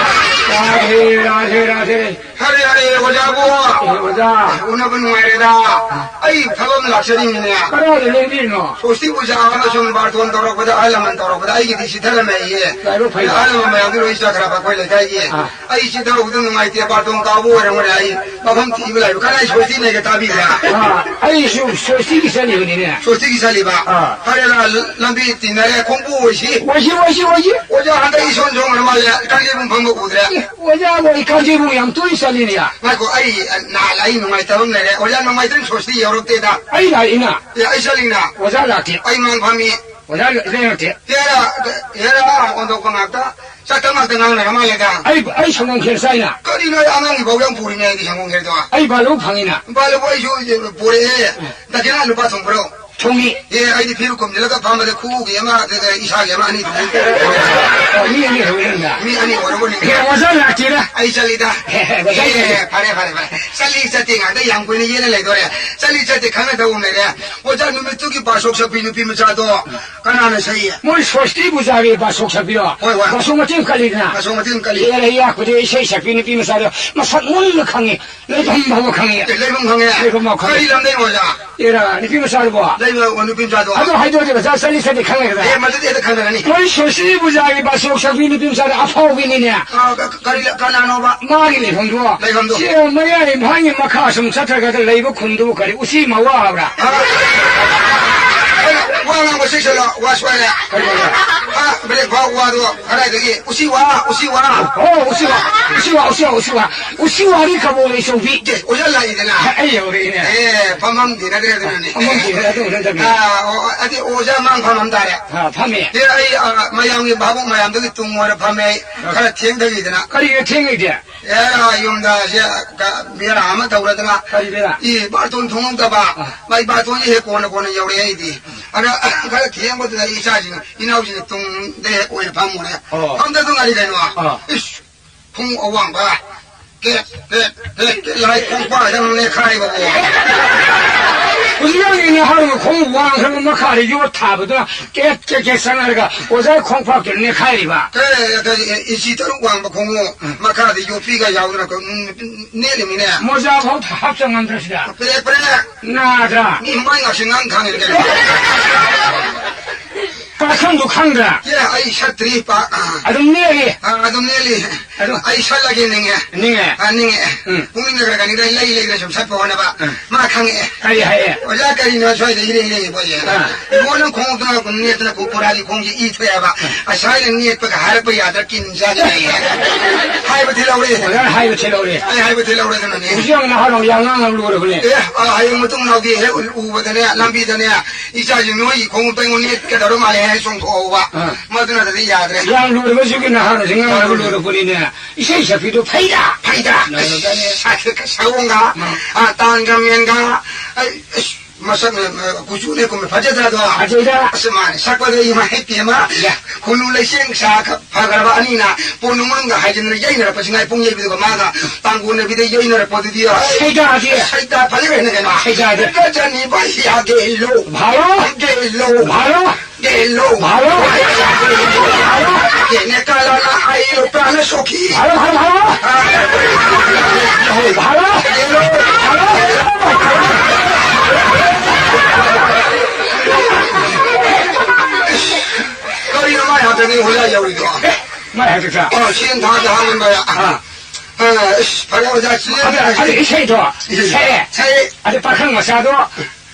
ꯔꯥꯙꯦ, ꯔꯥꯙꯦ, ꯔꯥꯙꯦ꯫ ꯍꯔꯦ ꯍꯔꯦ ꯑꯣꯖꯥꯕꯨ! ꯑꯦ, ꯑꯣꯖꯥ꯫ ꯎꯅꯕ ꯅꯨꯡꯉꯥꯏꯔꯦꯗ꯫ ꯑꯩ ꯊꯕꯛ ꯑꯃ ꯂꯥꯛꯆꯔꯤꯅꯤꯅꯦ꯫ ꯀꯗꯥꯏꯗ ꯂꯦꯡꯕꯤꯔꯤꯅꯣ? ꯁ꯭ꯋꯁꯇꯤ ꯄꯨꯖꯥ ꯑꯃꯁꯨꯡ ꯕꯥꯔꯇꯣꯟ ꯇꯧꯔꯛꯄꯗ, ꯑꯍꯜ ꯂꯃꯟ ꯇꯧꯔꯛꯄꯗ ꯑꯩꯒꯤꯗꯤ ꯆꯤꯊꯔꯝꯃꯦꯌꯦ꯫ ꯂꯥꯏꯕꯛ ꯐꯩ꯫ ꯑꯍꯜ ꯂꯃꯟ ꯃꯌꯥꯝꯗꯨ ꯂꯣꯏ ꯆꯠꯈ꯭ꯔꯕ ꯑꯩꯈꯣꯏ ꯂꯩꯀꯥꯏꯒꯤ꯫ ꯑꯥ꯫ ꯑꯩ ꯆꯤꯊꯍꯧꯕꯗ ꯅꯨꯡꯉꯥꯏꯇꯦ, ꯕꯥꯔꯇꯣꯟ ꯀꯥꯎꯕ ꯑꯣꯏꯔꯝꯒꯅꯤ꯫ ꯑꯩ ꯃꯐꯝ ꯊꯤꯕ ꯂꯥꯛꯏꯕ꯫ ꯀꯗꯥꯏ ꯁ꯭ꯋꯁꯇꯤ ꯂꯩꯒꯦ ꯇꯥꯕꯤꯕ꯭ꯔꯥ? ꯑꯥ, ꯑꯩꯁꯨ ꯁ꯭ꯋꯁꯇꯤꯒꯤ ꯆꯠꯂꯤꯕꯅꯤꯅꯦ꯫ ꯁ꯭ꯋꯁꯇꯤꯒꯤ ꯆꯠꯂꯤꯕ? ꯑꯥ꯫ ꯐꯔꯦꯗ, ꯂꯝꯕꯤ ꯇꯤꯟꯅꯔꯦ, ꯈꯣꯡꯕꯨ ꯑꯣꯏꯁꯤ꯫ ꯑꯣꯏꯁꯤ, ꯑꯣꯏꯁꯤ, ꯑꯣꯏꯁꯤ꯫ ꯑꯣꯖꯥ ꯍꯟꯗꯛ ꯏꯁꯣꯟ ꯁꯣꯟꯈ꯭ꯔ ꯃꯥꯜꯂꯦ, ꯀꯥꯡꯖꯩꯕꯨꯡ ꯐꯝꯕ ꯎꯗ꯭ꯔꯦ꯫ ꯑꯦ, ꯑꯣꯖꯥꯕꯨ ꯑꯩ ꯀꯥꯡꯖꯩꯕꯨꯡ ꯌꯥꯝ ꯇꯣꯏꯅ ꯆꯠꯂꯤꯅꯦ꯫ ꯉꯥꯏꯈꯣ, ꯑꯩ ꯅꯍꯥꯟ ꯑꯩ ꯅꯨꯡꯉꯥꯏꯇꯕ ꯑꯃ ꯂꯩꯔꯦ꯫ ꯑꯣꯖꯥ ꯅꯣꯡꯃꯥꯏꯇ꯭ꯔꯪ ꯁ꯭ꯋꯁꯇꯤ ꯌꯧꯔꯛꯇꯦꯗ꯫ ꯑꯩ ꯂꯥꯛꯏꯅ꯫ ꯑꯦ, ꯑꯩ ꯆꯠꯂꯤꯅ꯫ ꯑꯣꯖꯥ ꯂꯥꯛꯇꯦ꯫ ꯑꯩ ꯃꯥꯡ ꯐꯝꯃꯤ꯫ ꯑꯣꯖꯥ ꯂꯩꯔꯛꯇꯦ꯫ ꯍꯦꯔꯥ, ꯍꯦꯔꯥ, ꯑꯣꯟꯊꯣꯛꯄ ꯉꯥꯛꯇ꯫ ꯆꯥꯛꯇ ꯉꯥꯛꯇ ꯉꯥꯡꯅꯔ ꯃꯥꯜꯂꯦꯗ꯫ ꯑꯩ, ꯑꯩ ꯁꯪꯒꯣꯝ ꯈꯦꯔ ꯆꯥꯏꯅ꯫ ꯀꯔꯤꯅꯣ, ꯑꯩ ꯑꯉꯥꯡꯒꯤ ꯐꯥꯎ ꯌꯥꯝ ꯄꯨꯔꯤꯅꯦ ꯑꯩꯗꯤ ꯁꯪꯒꯣꯝ ꯈꯦꯔꯗꯣ꯫ ꯑꯩ ꯕꯥꯂꯨ ꯐꯪꯉꯤꯅ꯫ ꯕꯥꯂꯨ ꯑꯩꯁꯨ ꯄꯨꯔꯛꯑꯦ꯫ ꯗꯈꯤꯅꯥ ꯂꯨꯄꯥ ꯊꯣꯡꯕ꯭ꯔꯣ? ꯊꯣꯡꯉꯤ꯫ ꯑꯦ, ꯑꯩꯗꯤ ꯐꯤꯔꯨꯛ ꯈꯨꯝꯖꯤꯜꯂꯒ ꯐꯝꯕꯗ ꯈꯨꯎꯒꯤ ꯑꯃ, ꯑꯗꯨꯒ ꯏꯁꯥꯒꯤ ꯑꯃ, ꯑꯅꯤ ꯊꯣꯡꯉꯤ꯫ ꯑꯣ, ꯃꯤ ꯑꯅꯤ ꯊꯣꯡꯉꯤ ꯅꯪꯅ? ꯃꯤ ꯑꯅꯤ ꯑꯣꯏꯔꯕꯅꯤ꯫ ꯑꯦ, ꯑꯣꯖꯥ ꯂꯥꯛꯇꯦꯗ꯫ ꯑꯩ ꯆꯠꯂꯤꯗ꯫ ꯑꯣꯖꯥ ꯑꯦ, ꯆꯠꯂꯤ꯫ ꯐꯔꯦ, ꯐꯔꯦ, ꯐꯔꯦ꯫ ꯆꯠꯂꯤ ꯆꯠꯇꯦ ꯉꯥꯛꯇ ꯌꯥꯝ ꯀꯨꯏꯅ ꯌꯦꯠꯂ ꯂꯩꯗꯣꯔꯦ꯫ ꯆꯠꯂꯤ ꯆꯠꯇꯦ ꯈꯪꯅꯗꯕ ꯑꯃ ꯂꯩꯔꯦ꯫ ꯑꯣꯖꯥ, ꯅꯨꯃꯤꯠꯇꯨꯒꯤ ꯕꯥꯁꯣꯛ ꯁꯛꯄꯤ ꯅꯨꯄꯤ ꯃꯆꯥꯗꯣ ꯀꯅꯥꯅ ꯁꯛꯏ? ꯃꯣꯏ ꯁ꯭ꯋꯁꯇꯤ ꯄꯨꯖꯥꯒꯤ ꯕꯥꯁꯣꯛ ꯁꯛꯄꯤꯔꯣ? ꯍꯣꯏ, ꯍꯣꯏ꯫ ꯕꯥꯁꯣꯛ ꯃꯇꯦꯛ ꯀꯜꯂꯤꯗꯅ? ꯕꯥꯁꯣꯛ ꯃꯇꯦꯛ ꯀꯜꯂꯤ꯫ ꯑꯦ, ꯑꯩ ꯌꯥꯛꯄꯗꯤ ꯏꯁꯩ ꯁꯛꯄꯤ ꯅꯨꯄꯤ ꯃꯆꯥꯗꯣ ꯃꯁꯛ ꯃꯨꯟꯅ ꯈꯪꯉꯤ꯫ ꯂꯩꯐꯝ ꯐꯥꯎꯕ ꯈꯪꯉꯤ꯫ ꯑꯦ, ꯂꯩꯐꯝ ꯈꯪꯉꯦ? ꯂꯩꯐꯝ ꯐꯥꯎ ꯈꯪꯉꯤ꯫ ꯀꯔꯤ ꯂꯝꯗꯩꯅꯣ ꯑꯣꯖꯥ? ꯑꯦꯔꯥ, ꯅꯨꯄꯤ ꯃꯆꯥꯗꯨꯕꯣ? ꯂꯩꯕ ꯅꯨꯄꯤ ꯃꯆꯥꯗꯣ? ꯑꯗꯨ ꯍꯥꯏꯗꯣꯛꯑꯗꯤ ꯑꯣꯖꯥ ꯆꯠꯂꯤ ꯆꯠꯇꯦ ꯈꯪꯉꯦꯗꯅ? ꯑꯦ, ꯃꯗꯨꯗꯤ ꯍꯦꯛꯇ ꯈꯪꯗ꯭ꯔꯅꯤ꯫ ꯃꯣꯏ ꯁ꯭ꯋꯁꯇꯤ ꯄꯨꯖꯥꯒꯤ ꯕꯥꯁꯣꯛ ꯁꯛꯄꯤ ꯅꯨꯄꯤ ꯃꯆꯥꯗꯣ ꯑꯐꯥꯎꯕꯤꯅꯤꯅꯦ꯫ ꯑ, ꯀ-, ꯀꯔꯤ ꯂ-, ꯀꯅꯥꯅꯣꯕ? ꯃꯥꯒꯤ ꯂꯩꯐꯝꯗꯨꯕꯣ? ꯂꯩꯐꯝꯗꯣ? ꯁꯤ ꯃꯌꯥꯏ ꯏꯝꯐꯥꯜꯒꯤ ꯃꯈꯥ ꯁꯨꯝ ꯆꯠꯊꯔꯒ ꯂꯩꯕ ꯈꯨꯟꯗꯨꯕꯨ ꯀꯔꯤ ꯎꯆꯤ ꯃꯋꯥ ꯍꯥꯏꯕ꯭ꯔꯥ? ꯑ, ꯑꯩꯅ ꯋꯥ ꯉꯥꯡꯕ ꯆꯦꯛꯁꯤꯜꯂꯣ, ꯋꯥ ꯁ꯭ꯋꯥꯏꯔꯦ꯫ ꯀꯔꯤ ꯋꯥ? ꯍꯥ, ꯕ꯭ꯔꯦꯛ ꯐꯥꯎ ꯋꯥꯗꯣ ꯀꯗꯥꯏꯗꯒꯤ? ꯎꯆꯤ ꯋꯥ, ꯎꯆꯤ ꯋꯥ꯫ ꯑꯣ, ꯎꯆꯤ ꯋꯥ, ꯎꯆꯤ ꯋꯥ, ꯎꯆꯤ ꯋꯥ, ꯎꯆꯤ ꯋꯥ꯫ ꯎꯆꯤ ꯋꯥꯗꯤ ꯀꯕꯣꯛ ꯂꯩꯆꯧꯕꯤ꯫ ꯑꯦ, ꯑꯣꯖꯥ ꯂꯥꯛꯏꯗꯅ꯫ ꯑꯩ ꯌꯧꯔꯛꯏꯅꯦ꯫ ꯑꯦ, ꯐꯝꯐꯝ ꯊꯤꯅꯗ꯭ꯔꯦ ꯑꯗꯨꯅꯅꯦ꯫ ꯐꯝꯐꯝ ꯊꯤꯅꯗ꯭ꯔꯦ ꯑꯗꯨ ꯅꯠꯇꯕꯅꯦ꯫ ꯑꯥ, ꯑꯣ, ꯑꯗꯨꯗꯤ ꯑꯣꯖꯥ ꯃꯥꯡ ꯐꯝꯃꯝ ꯇꯥꯔꯦ꯫ ꯑꯥ, ꯐꯝꯃꯦ꯫ ꯑꯦ, ꯑꯩ, ꯑꯥ, ꯃꯌꯥꯝꯒꯤ ꯚꯥꯕꯣꯛ ꯃꯌꯥꯝꯗꯒꯤ ꯇꯨꯡ ꯑꯣꯏꯅ ꯐꯝꯃꯦ ꯑꯩ꯫ ꯑꯥ꯫ ꯈꯔ ꯊꯦꯡꯊꯈꯤꯗꯅ꯫ ꯀꯔꯤꯒꯤꯅꯣ ꯊꯦꯡꯉꯤꯗꯤ? ꯑꯦ, ꯑꯥ, ꯌꯨꯝꯗ ꯁꯦ, ꯀ-, ꯕꯦꯔꯥ ꯑꯃ ꯇꯧꯔꯗꯅ꯫ ꯀꯔꯤ ꯕꯦꯔꯥ? ꯏ, ꯕꯥꯔꯇꯣꯟ ꯊꯣꯡꯍꯧꯗꯕ꯫ ꯑꯥ꯫ ꯃꯥꯏ ꯕꯥꯔꯇꯣꯟꯁꯦ ꯍꯦꯛ ꯀꯣꯟꯅ ꯀꯣꯟꯅ ꯌꯧꯔꯛꯑꯦ ꯑꯩꯗꯤ꯫ ꯑꯗ, ꯈꯔ ꯊꯦꯡꯕꯗꯨꯗ ꯑꯩ ꯏꯆꯥꯁꯤꯡ ꯏꯅꯥꯎꯁꯤꯡꯅ ꯇꯨꯡꯗ ꯍꯦꯛ ꯑꯣꯏꯅ ꯐꯝꯃꯨꯔꯦ꯫ ꯑꯣ꯫ ꯐꯝꯗ ꯑꯗꯨꯝ ꯉꯥꯏꯔꯤ ꯀꯩꯅꯣ꯫ ꯑꯥ꯫ ꯏꯁ, ꯈꯣꯡꯎꯞ ꯑꯋꯥꯡꯕ, ꯀꯦꯛ, ꯀꯦꯛ, ꯀꯦꯛ, ꯀꯦꯛ, ꯂꯥꯏ ꯈꯣꯡꯄꯥꯛ ꯍꯦꯛ ꯅꯦꯠꯈꯥꯏꯕꯕꯨ꯫ ꯍꯧꯖꯤꯛ ꯌꯥꯝ ꯌꯦꯡꯉꯦ ꯍꯥꯏꯔꯒ ꯈꯣꯡꯎꯞ ꯋꯥꯡꯈ꯭ꯔꯕ ꯃꯈꯥꯗ ꯌꯣꯠ ꯊꯥꯕꯗ ꯀꯦꯛ ꯀꯦꯛ ꯀꯦꯛ ꯆꯪꯅꯔꯒ ꯑꯣꯖꯥ ꯈꯣꯡꯄꯥꯛꯇ ꯅꯦꯠꯈꯥꯏꯔꯤꯕ꯫ ꯀꯩ, ꯀꯩ, ꯏꯟꯆꯤ ꯇꯔꯨꯛ ꯋꯥꯡꯕ ꯈꯣꯡꯎꯞ, ꯎꯝ꯫ ꯃꯈꯥꯗ ꯌꯣꯠꯄꯤꯒ ꯌꯥꯎꯗꯅ ꯀꯣ, ꯎꯝ, ꯅꯦꯠꯂꯤꯃꯤꯅꯦ꯫ ꯃꯣꯖꯥ ꯐꯥꯎ ꯍꯥꯞꯆ ꯉꯝꯗ꯭ꯔꯁꯤꯗ꯫ ꯄ꯭ꯔꯦꯛ ꯄ꯭ꯔꯦꯛ꯫ ꯅꯥꯗ꯭ꯔꯥ? ꯃꯤ ꯃꯃꯥꯏ ꯉꯥꯛꯁꯪ ꯉꯥꯡ ꯊꯥꯡꯉꯤꯅꯤ ꯀꯩꯅꯣ꯫ ꯄꯥꯈꯪꯗꯨ ꯈꯪꯗ꯭ꯔꯥ? ꯑꯦ, ꯑꯩ ꯁꯠꯇ꯭ꯔꯤ ꯄꯥꯛ꯫ ꯑꯗꯨꯝ ꯅꯦꯛꯏ꯫ ꯑꯥ, ꯑꯗꯨꯝ ꯅꯦꯛꯂꯤ꯫ ꯑꯗꯨ ꯑꯩ ꯁꯠꯂꯒꯦ ꯅꯤꯡꯉꯦ꯫ ꯅꯤꯡꯉꯦ꯫ ꯑꯥ, ꯅꯤꯡꯉꯦ꯫ ꯎꯝ꯫ ꯄꯨꯛꯅꯤꯡꯗ ꯈꯔ ꯈꯔ ꯅꯤꯡꯗ ꯂꯩ ꯂꯩꯗꯅ ꯁꯨꯝ ꯁꯠꯄ ꯍꯣꯠꯅꯕ꯫ ꯎꯝ꯫ ꯃꯥ ꯈꯪꯉꯛꯑꯦ꯫ ꯀꯔꯤ ꯍꯥꯏꯌꯦ? "ꯑꯣꯖꯥ, ꯀꯔꯤꯅꯣ ꯁ꯭ꯋꯥꯏꯗ ꯏꯔꯦꯡ ꯏꯔꯦꯡ ꯄꯣꯠꯁꯦ?" ꯑꯥ꯫ "ꯏꯕꯣ, ꯅꯪ ꯈꯣꯡꯎꯞꯇꯨ ꯅꯦꯠꯇꯅ ꯀꯨ-, ꯄꯨꯔꯥꯒꯤ ꯈꯣꯡꯁꯦ ꯏ ꯊꯣꯛꯑꯦꯕ꯫ ꯑꯥ꯫ ꯑꯁ꯭ꯋꯥꯏꯗ ꯅꯦꯠꯄꯒ ꯍꯥꯏꯔꯛꯄ ꯌꯥꯗ꯭ꯔꯥ ꯀꯤꯟ ꯆꯥꯒꯦ ꯂꯩꯌꯦ꯫" ꯍꯥꯏꯕ ꯊꯤꯜꯍꯧꯔꯦ꯫ ꯑꯣꯖꯥꯅ ꯍꯥꯏꯕ ꯊꯤꯜꯍꯧꯔꯦ꯫ ꯑꯩ ꯍꯥꯏꯕ ꯊꯤꯜꯍꯧꯔꯦ ꯑꯗꯨꯅꯅꯦ꯫ ꯍꯧꯖꯤꯛ ꯌꯥꯝ ꯅꯍꯥꯔꯣꯜ ꯌꯥꯝ ꯉꯥꯡ ꯂꯨꯔꯕꯅꯦ꯫ ꯑꯦ, ꯑꯥ, ꯍꯌꯦꯡ ꯃꯇꯨꯡ ꯅꯥꯎꯗꯤ ꯍꯦꯛ ꯎ-, ꯎꯕꯗꯅꯦ, ꯂꯝꯕꯤꯗꯅꯦ, "ꯏꯆꯥꯁꯤ ꯅꯣꯏꯒꯤ ꯈꯣꯡꯎꯞꯇ ꯑꯩꯉꯣꯟꯗ ꯅꯦꯠꯀꯗꯧꯔ ꯃꯥꯜꯂꯦ" ꯍꯥꯏꯅ ꯆꯣꯡꯊꯣꯛꯍꯧꯕ꯫ ꯑꯥ꯫ ꯃꯗꯨ ꯅꯠꯇ꯭ꯔꯗꯤ ꯌꯥꯗ꯭ꯔꯦ꯫ ꯌꯥꯝ ꯂꯨꯔꯕꯁꯤꯒꯤ ꯅꯍꯥꯔꯣꯜꯁꯤ ꯉꯥꯡꯅꯕ ꯂꯣꯏꯔꯛꯄꯅꯤꯅꯦ꯫ ꯏꯁꯩ ꯁꯛꯄꯤꯗꯣ ꯐꯩꯗ꯫ ꯐꯩꯗ꯫ ꯂꯣꯏꯔꯛꯀꯅꯤ꯫ ꯁ-, ꯁꯑꯣꯡꯒ, ꯎꯝ꯫ ꯑ, ꯇꯥꯟꯒ ꯃꯦꯟꯒ, ꯑꯩ, ꯑꯁ, ꯃꯁꯛꯅ, ꯑ, ꯀꯨꯆꯨꯅꯦ ꯀꯨꯝꯃꯦ ꯐꯖꯗ꯭ꯔꯗꯣ꯫ ꯐꯖꯩꯗ꯫ ꯑꯁ, ꯃꯥꯅꯦ꯫ ꯁꯛꯄꯗꯣ ꯏꯃꯥ ꯍꯦꯛꯇꯦ ꯑꯃ꯫ ꯌꯥ꯫ ꯈꯨꯅꯨ ꯂꯩꯁꯦꯡ ꯁꯥ ꯈ-, ꯐꯈ꯭ꯔꯕ ꯑꯅꯤꯅ ꯄꯣꯟꯅꯨꯡ ꯃꯅꯨꯡꯗ ꯍꯥꯏꯖꯤꯟꯗꯅ ꯌꯩꯅꯔꯛꯄꯁꯤ ꯉꯥꯏ ꯄꯨꯡ ꯌꯩꯕꯗꯨꯒ ꯃꯥꯒ ꯇꯥꯡꯒꯣꯟꯅꯕꯤꯗ ꯌꯩꯅꯔꯛꯄꯗꯨꯗꯤ꯫ ꯁꯩꯗꯥꯗꯤ꯫ ꯁꯩꯗꯥ ꯐꯖꯈ꯭ꯔꯦꯅꯦ ꯀꯩꯅꯣ꯫ ꯁꯩꯗꯥꯗꯤ꯫ ꯒꯖꯅꯤ ꯕꯩꯁꯥ ꯒꯦꯂꯣ꯫ ꯚꯥꯔꯣ꯫ ꯒꯦꯂꯣ꯫ ꯚꯥꯔꯣ꯫ ꯒꯦꯂꯣ꯫ ꯚꯥꯔꯣ꯫ ꯚꯥꯔꯣ꯫ ꯒꯦꯅꯦ ꯀꯥꯂꯥꯅ ꯑꯩ ꯂꯣꯄ꯭ꯔꯥꯅ ꯁꯣꯈꯤ꯫ ꯚꯥꯔꯣ, ꯚꯥꯔꯣ, ꯚꯥꯔꯣ꯫ ꯚꯥꯔꯣ꯫ ꯒꯦꯂꯣ꯫ ꯚꯥꯔꯣ꯫ ꯀꯔꯤꯅꯣ ꯃꯥꯏ ꯍꯥꯞꯇꯅꯤ ꯍꯣꯂꯥ ꯌꯧꯔꯤꯗꯣ? ꯃꯥꯏ ꯍꯥꯞꯇ꯫ ꯑꯣ, ꯁꯦꯟ ꯊꯥꯗ ꯍꯥꯞꯂꯝꯕ꯫ ꯑꯥ꯫ ꯑ, ꯑꯁ, ꯐꯔꯦ, ꯑꯣꯖꯥ, ꯁꯤ ꯑꯗ, ꯑꯗ ꯏꯁꯩꯗꯣ ꯏꯁꯩ꯫ ꯁꯛꯑꯦ꯫ ꯁꯛꯑꯦ꯫ ꯑꯗ ꯄꯥꯈꯪ ꯃꯆꯥꯗꯣ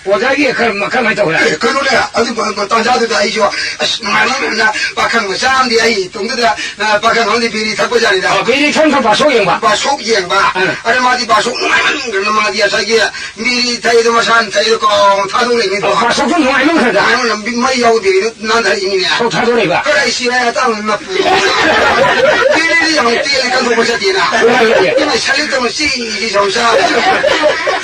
ꯑꯣꯖꯥꯒꯤ ꯀꯔꯝ-, ꯀꯔꯝꯍꯥꯏꯅ ꯇꯧꯈ꯭ꯔꯦ? ꯑꯦ, ꯀꯩꯅꯣꯅꯦ, ꯑꯗꯨ ꯇꯥꯟꯖꯥꯗꯨꯗ ꯑꯩꯁꯨ, ꯑꯁ, ꯅꯨꯡꯉꯥꯏꯃꯟꯗꯅ ꯄꯥꯈꯪ ꯃꯆꯥ ꯑꯃꯗꯤ ꯑꯩ ꯏꯇꯣꯝꯗꯨꯗ, ꯑ, ꯄꯥꯈꯪ ꯑꯃꯗꯤ ꯕꯤꯔꯤ ꯊꯛꯄꯖꯥꯠꯅꯤꯗ꯫ ꯑ, ꯕꯤꯔꯤ ꯊꯛꯄ ꯕꯥꯁꯣꯛ ꯌꯦꯡꯕ? ꯕꯥꯁꯣꯛ ꯌꯦꯡꯕ꯫ ꯑ꯫ ꯑꯗ ꯃꯥꯗꯤ ꯕꯥꯁꯣꯛ ꯅꯨꯡꯉꯥꯏꯃꯟꯗꯅ ꯃꯥꯗꯤ ꯉꯁꯥꯏꯒꯤ ꯕꯤꯔꯤ ꯊꯛꯏꯗꯣ ꯃꯁꯥꯅ ꯊꯛꯏꯗꯣ ꯀꯥꯎ ꯊꯥꯗꯣꯛꯂꯛꯏꯅꯤꯗꯣ꯫ ꯑ, ꯕꯥꯁꯣꯛꯇꯨ ꯅꯨꯡꯉꯥꯏꯃꯟꯈ꯭ꯔꯗ? ꯅꯨꯡꯉꯥꯏꯃꯟꯗꯅ ꯃꯩ ꯌꯥꯎꯗꯦ꯫ ꯅꯥꯟꯊꯔꯛꯏꯅꯤꯅꯦ꯫ ꯊꯣꯛ ꯊꯥꯗꯣꯔꯛꯏꯕ? ꯀꯔꯥꯏ ꯁꯤꯔꯥꯏ ꯑꯇꯥꯡꯕ ꯅꯞꯄꯨ꯫ ꯀꯦꯔꯤꯗꯤ ꯌꯥꯝ ꯇꯦꯜꯂꯦ, ꯀꯟꯊꯣꯛꯄ ꯆꯠꯇꯦꯅ꯫ ꯀꯃꯥꯏꯅ ꯇꯧꯒꯦ? ꯏꯃꯥ ꯁꯥꯂꯤꯠ ꯇꯧꯅ ꯆꯤꯁꯤ ꯁꯧ ꯆꯥ꯫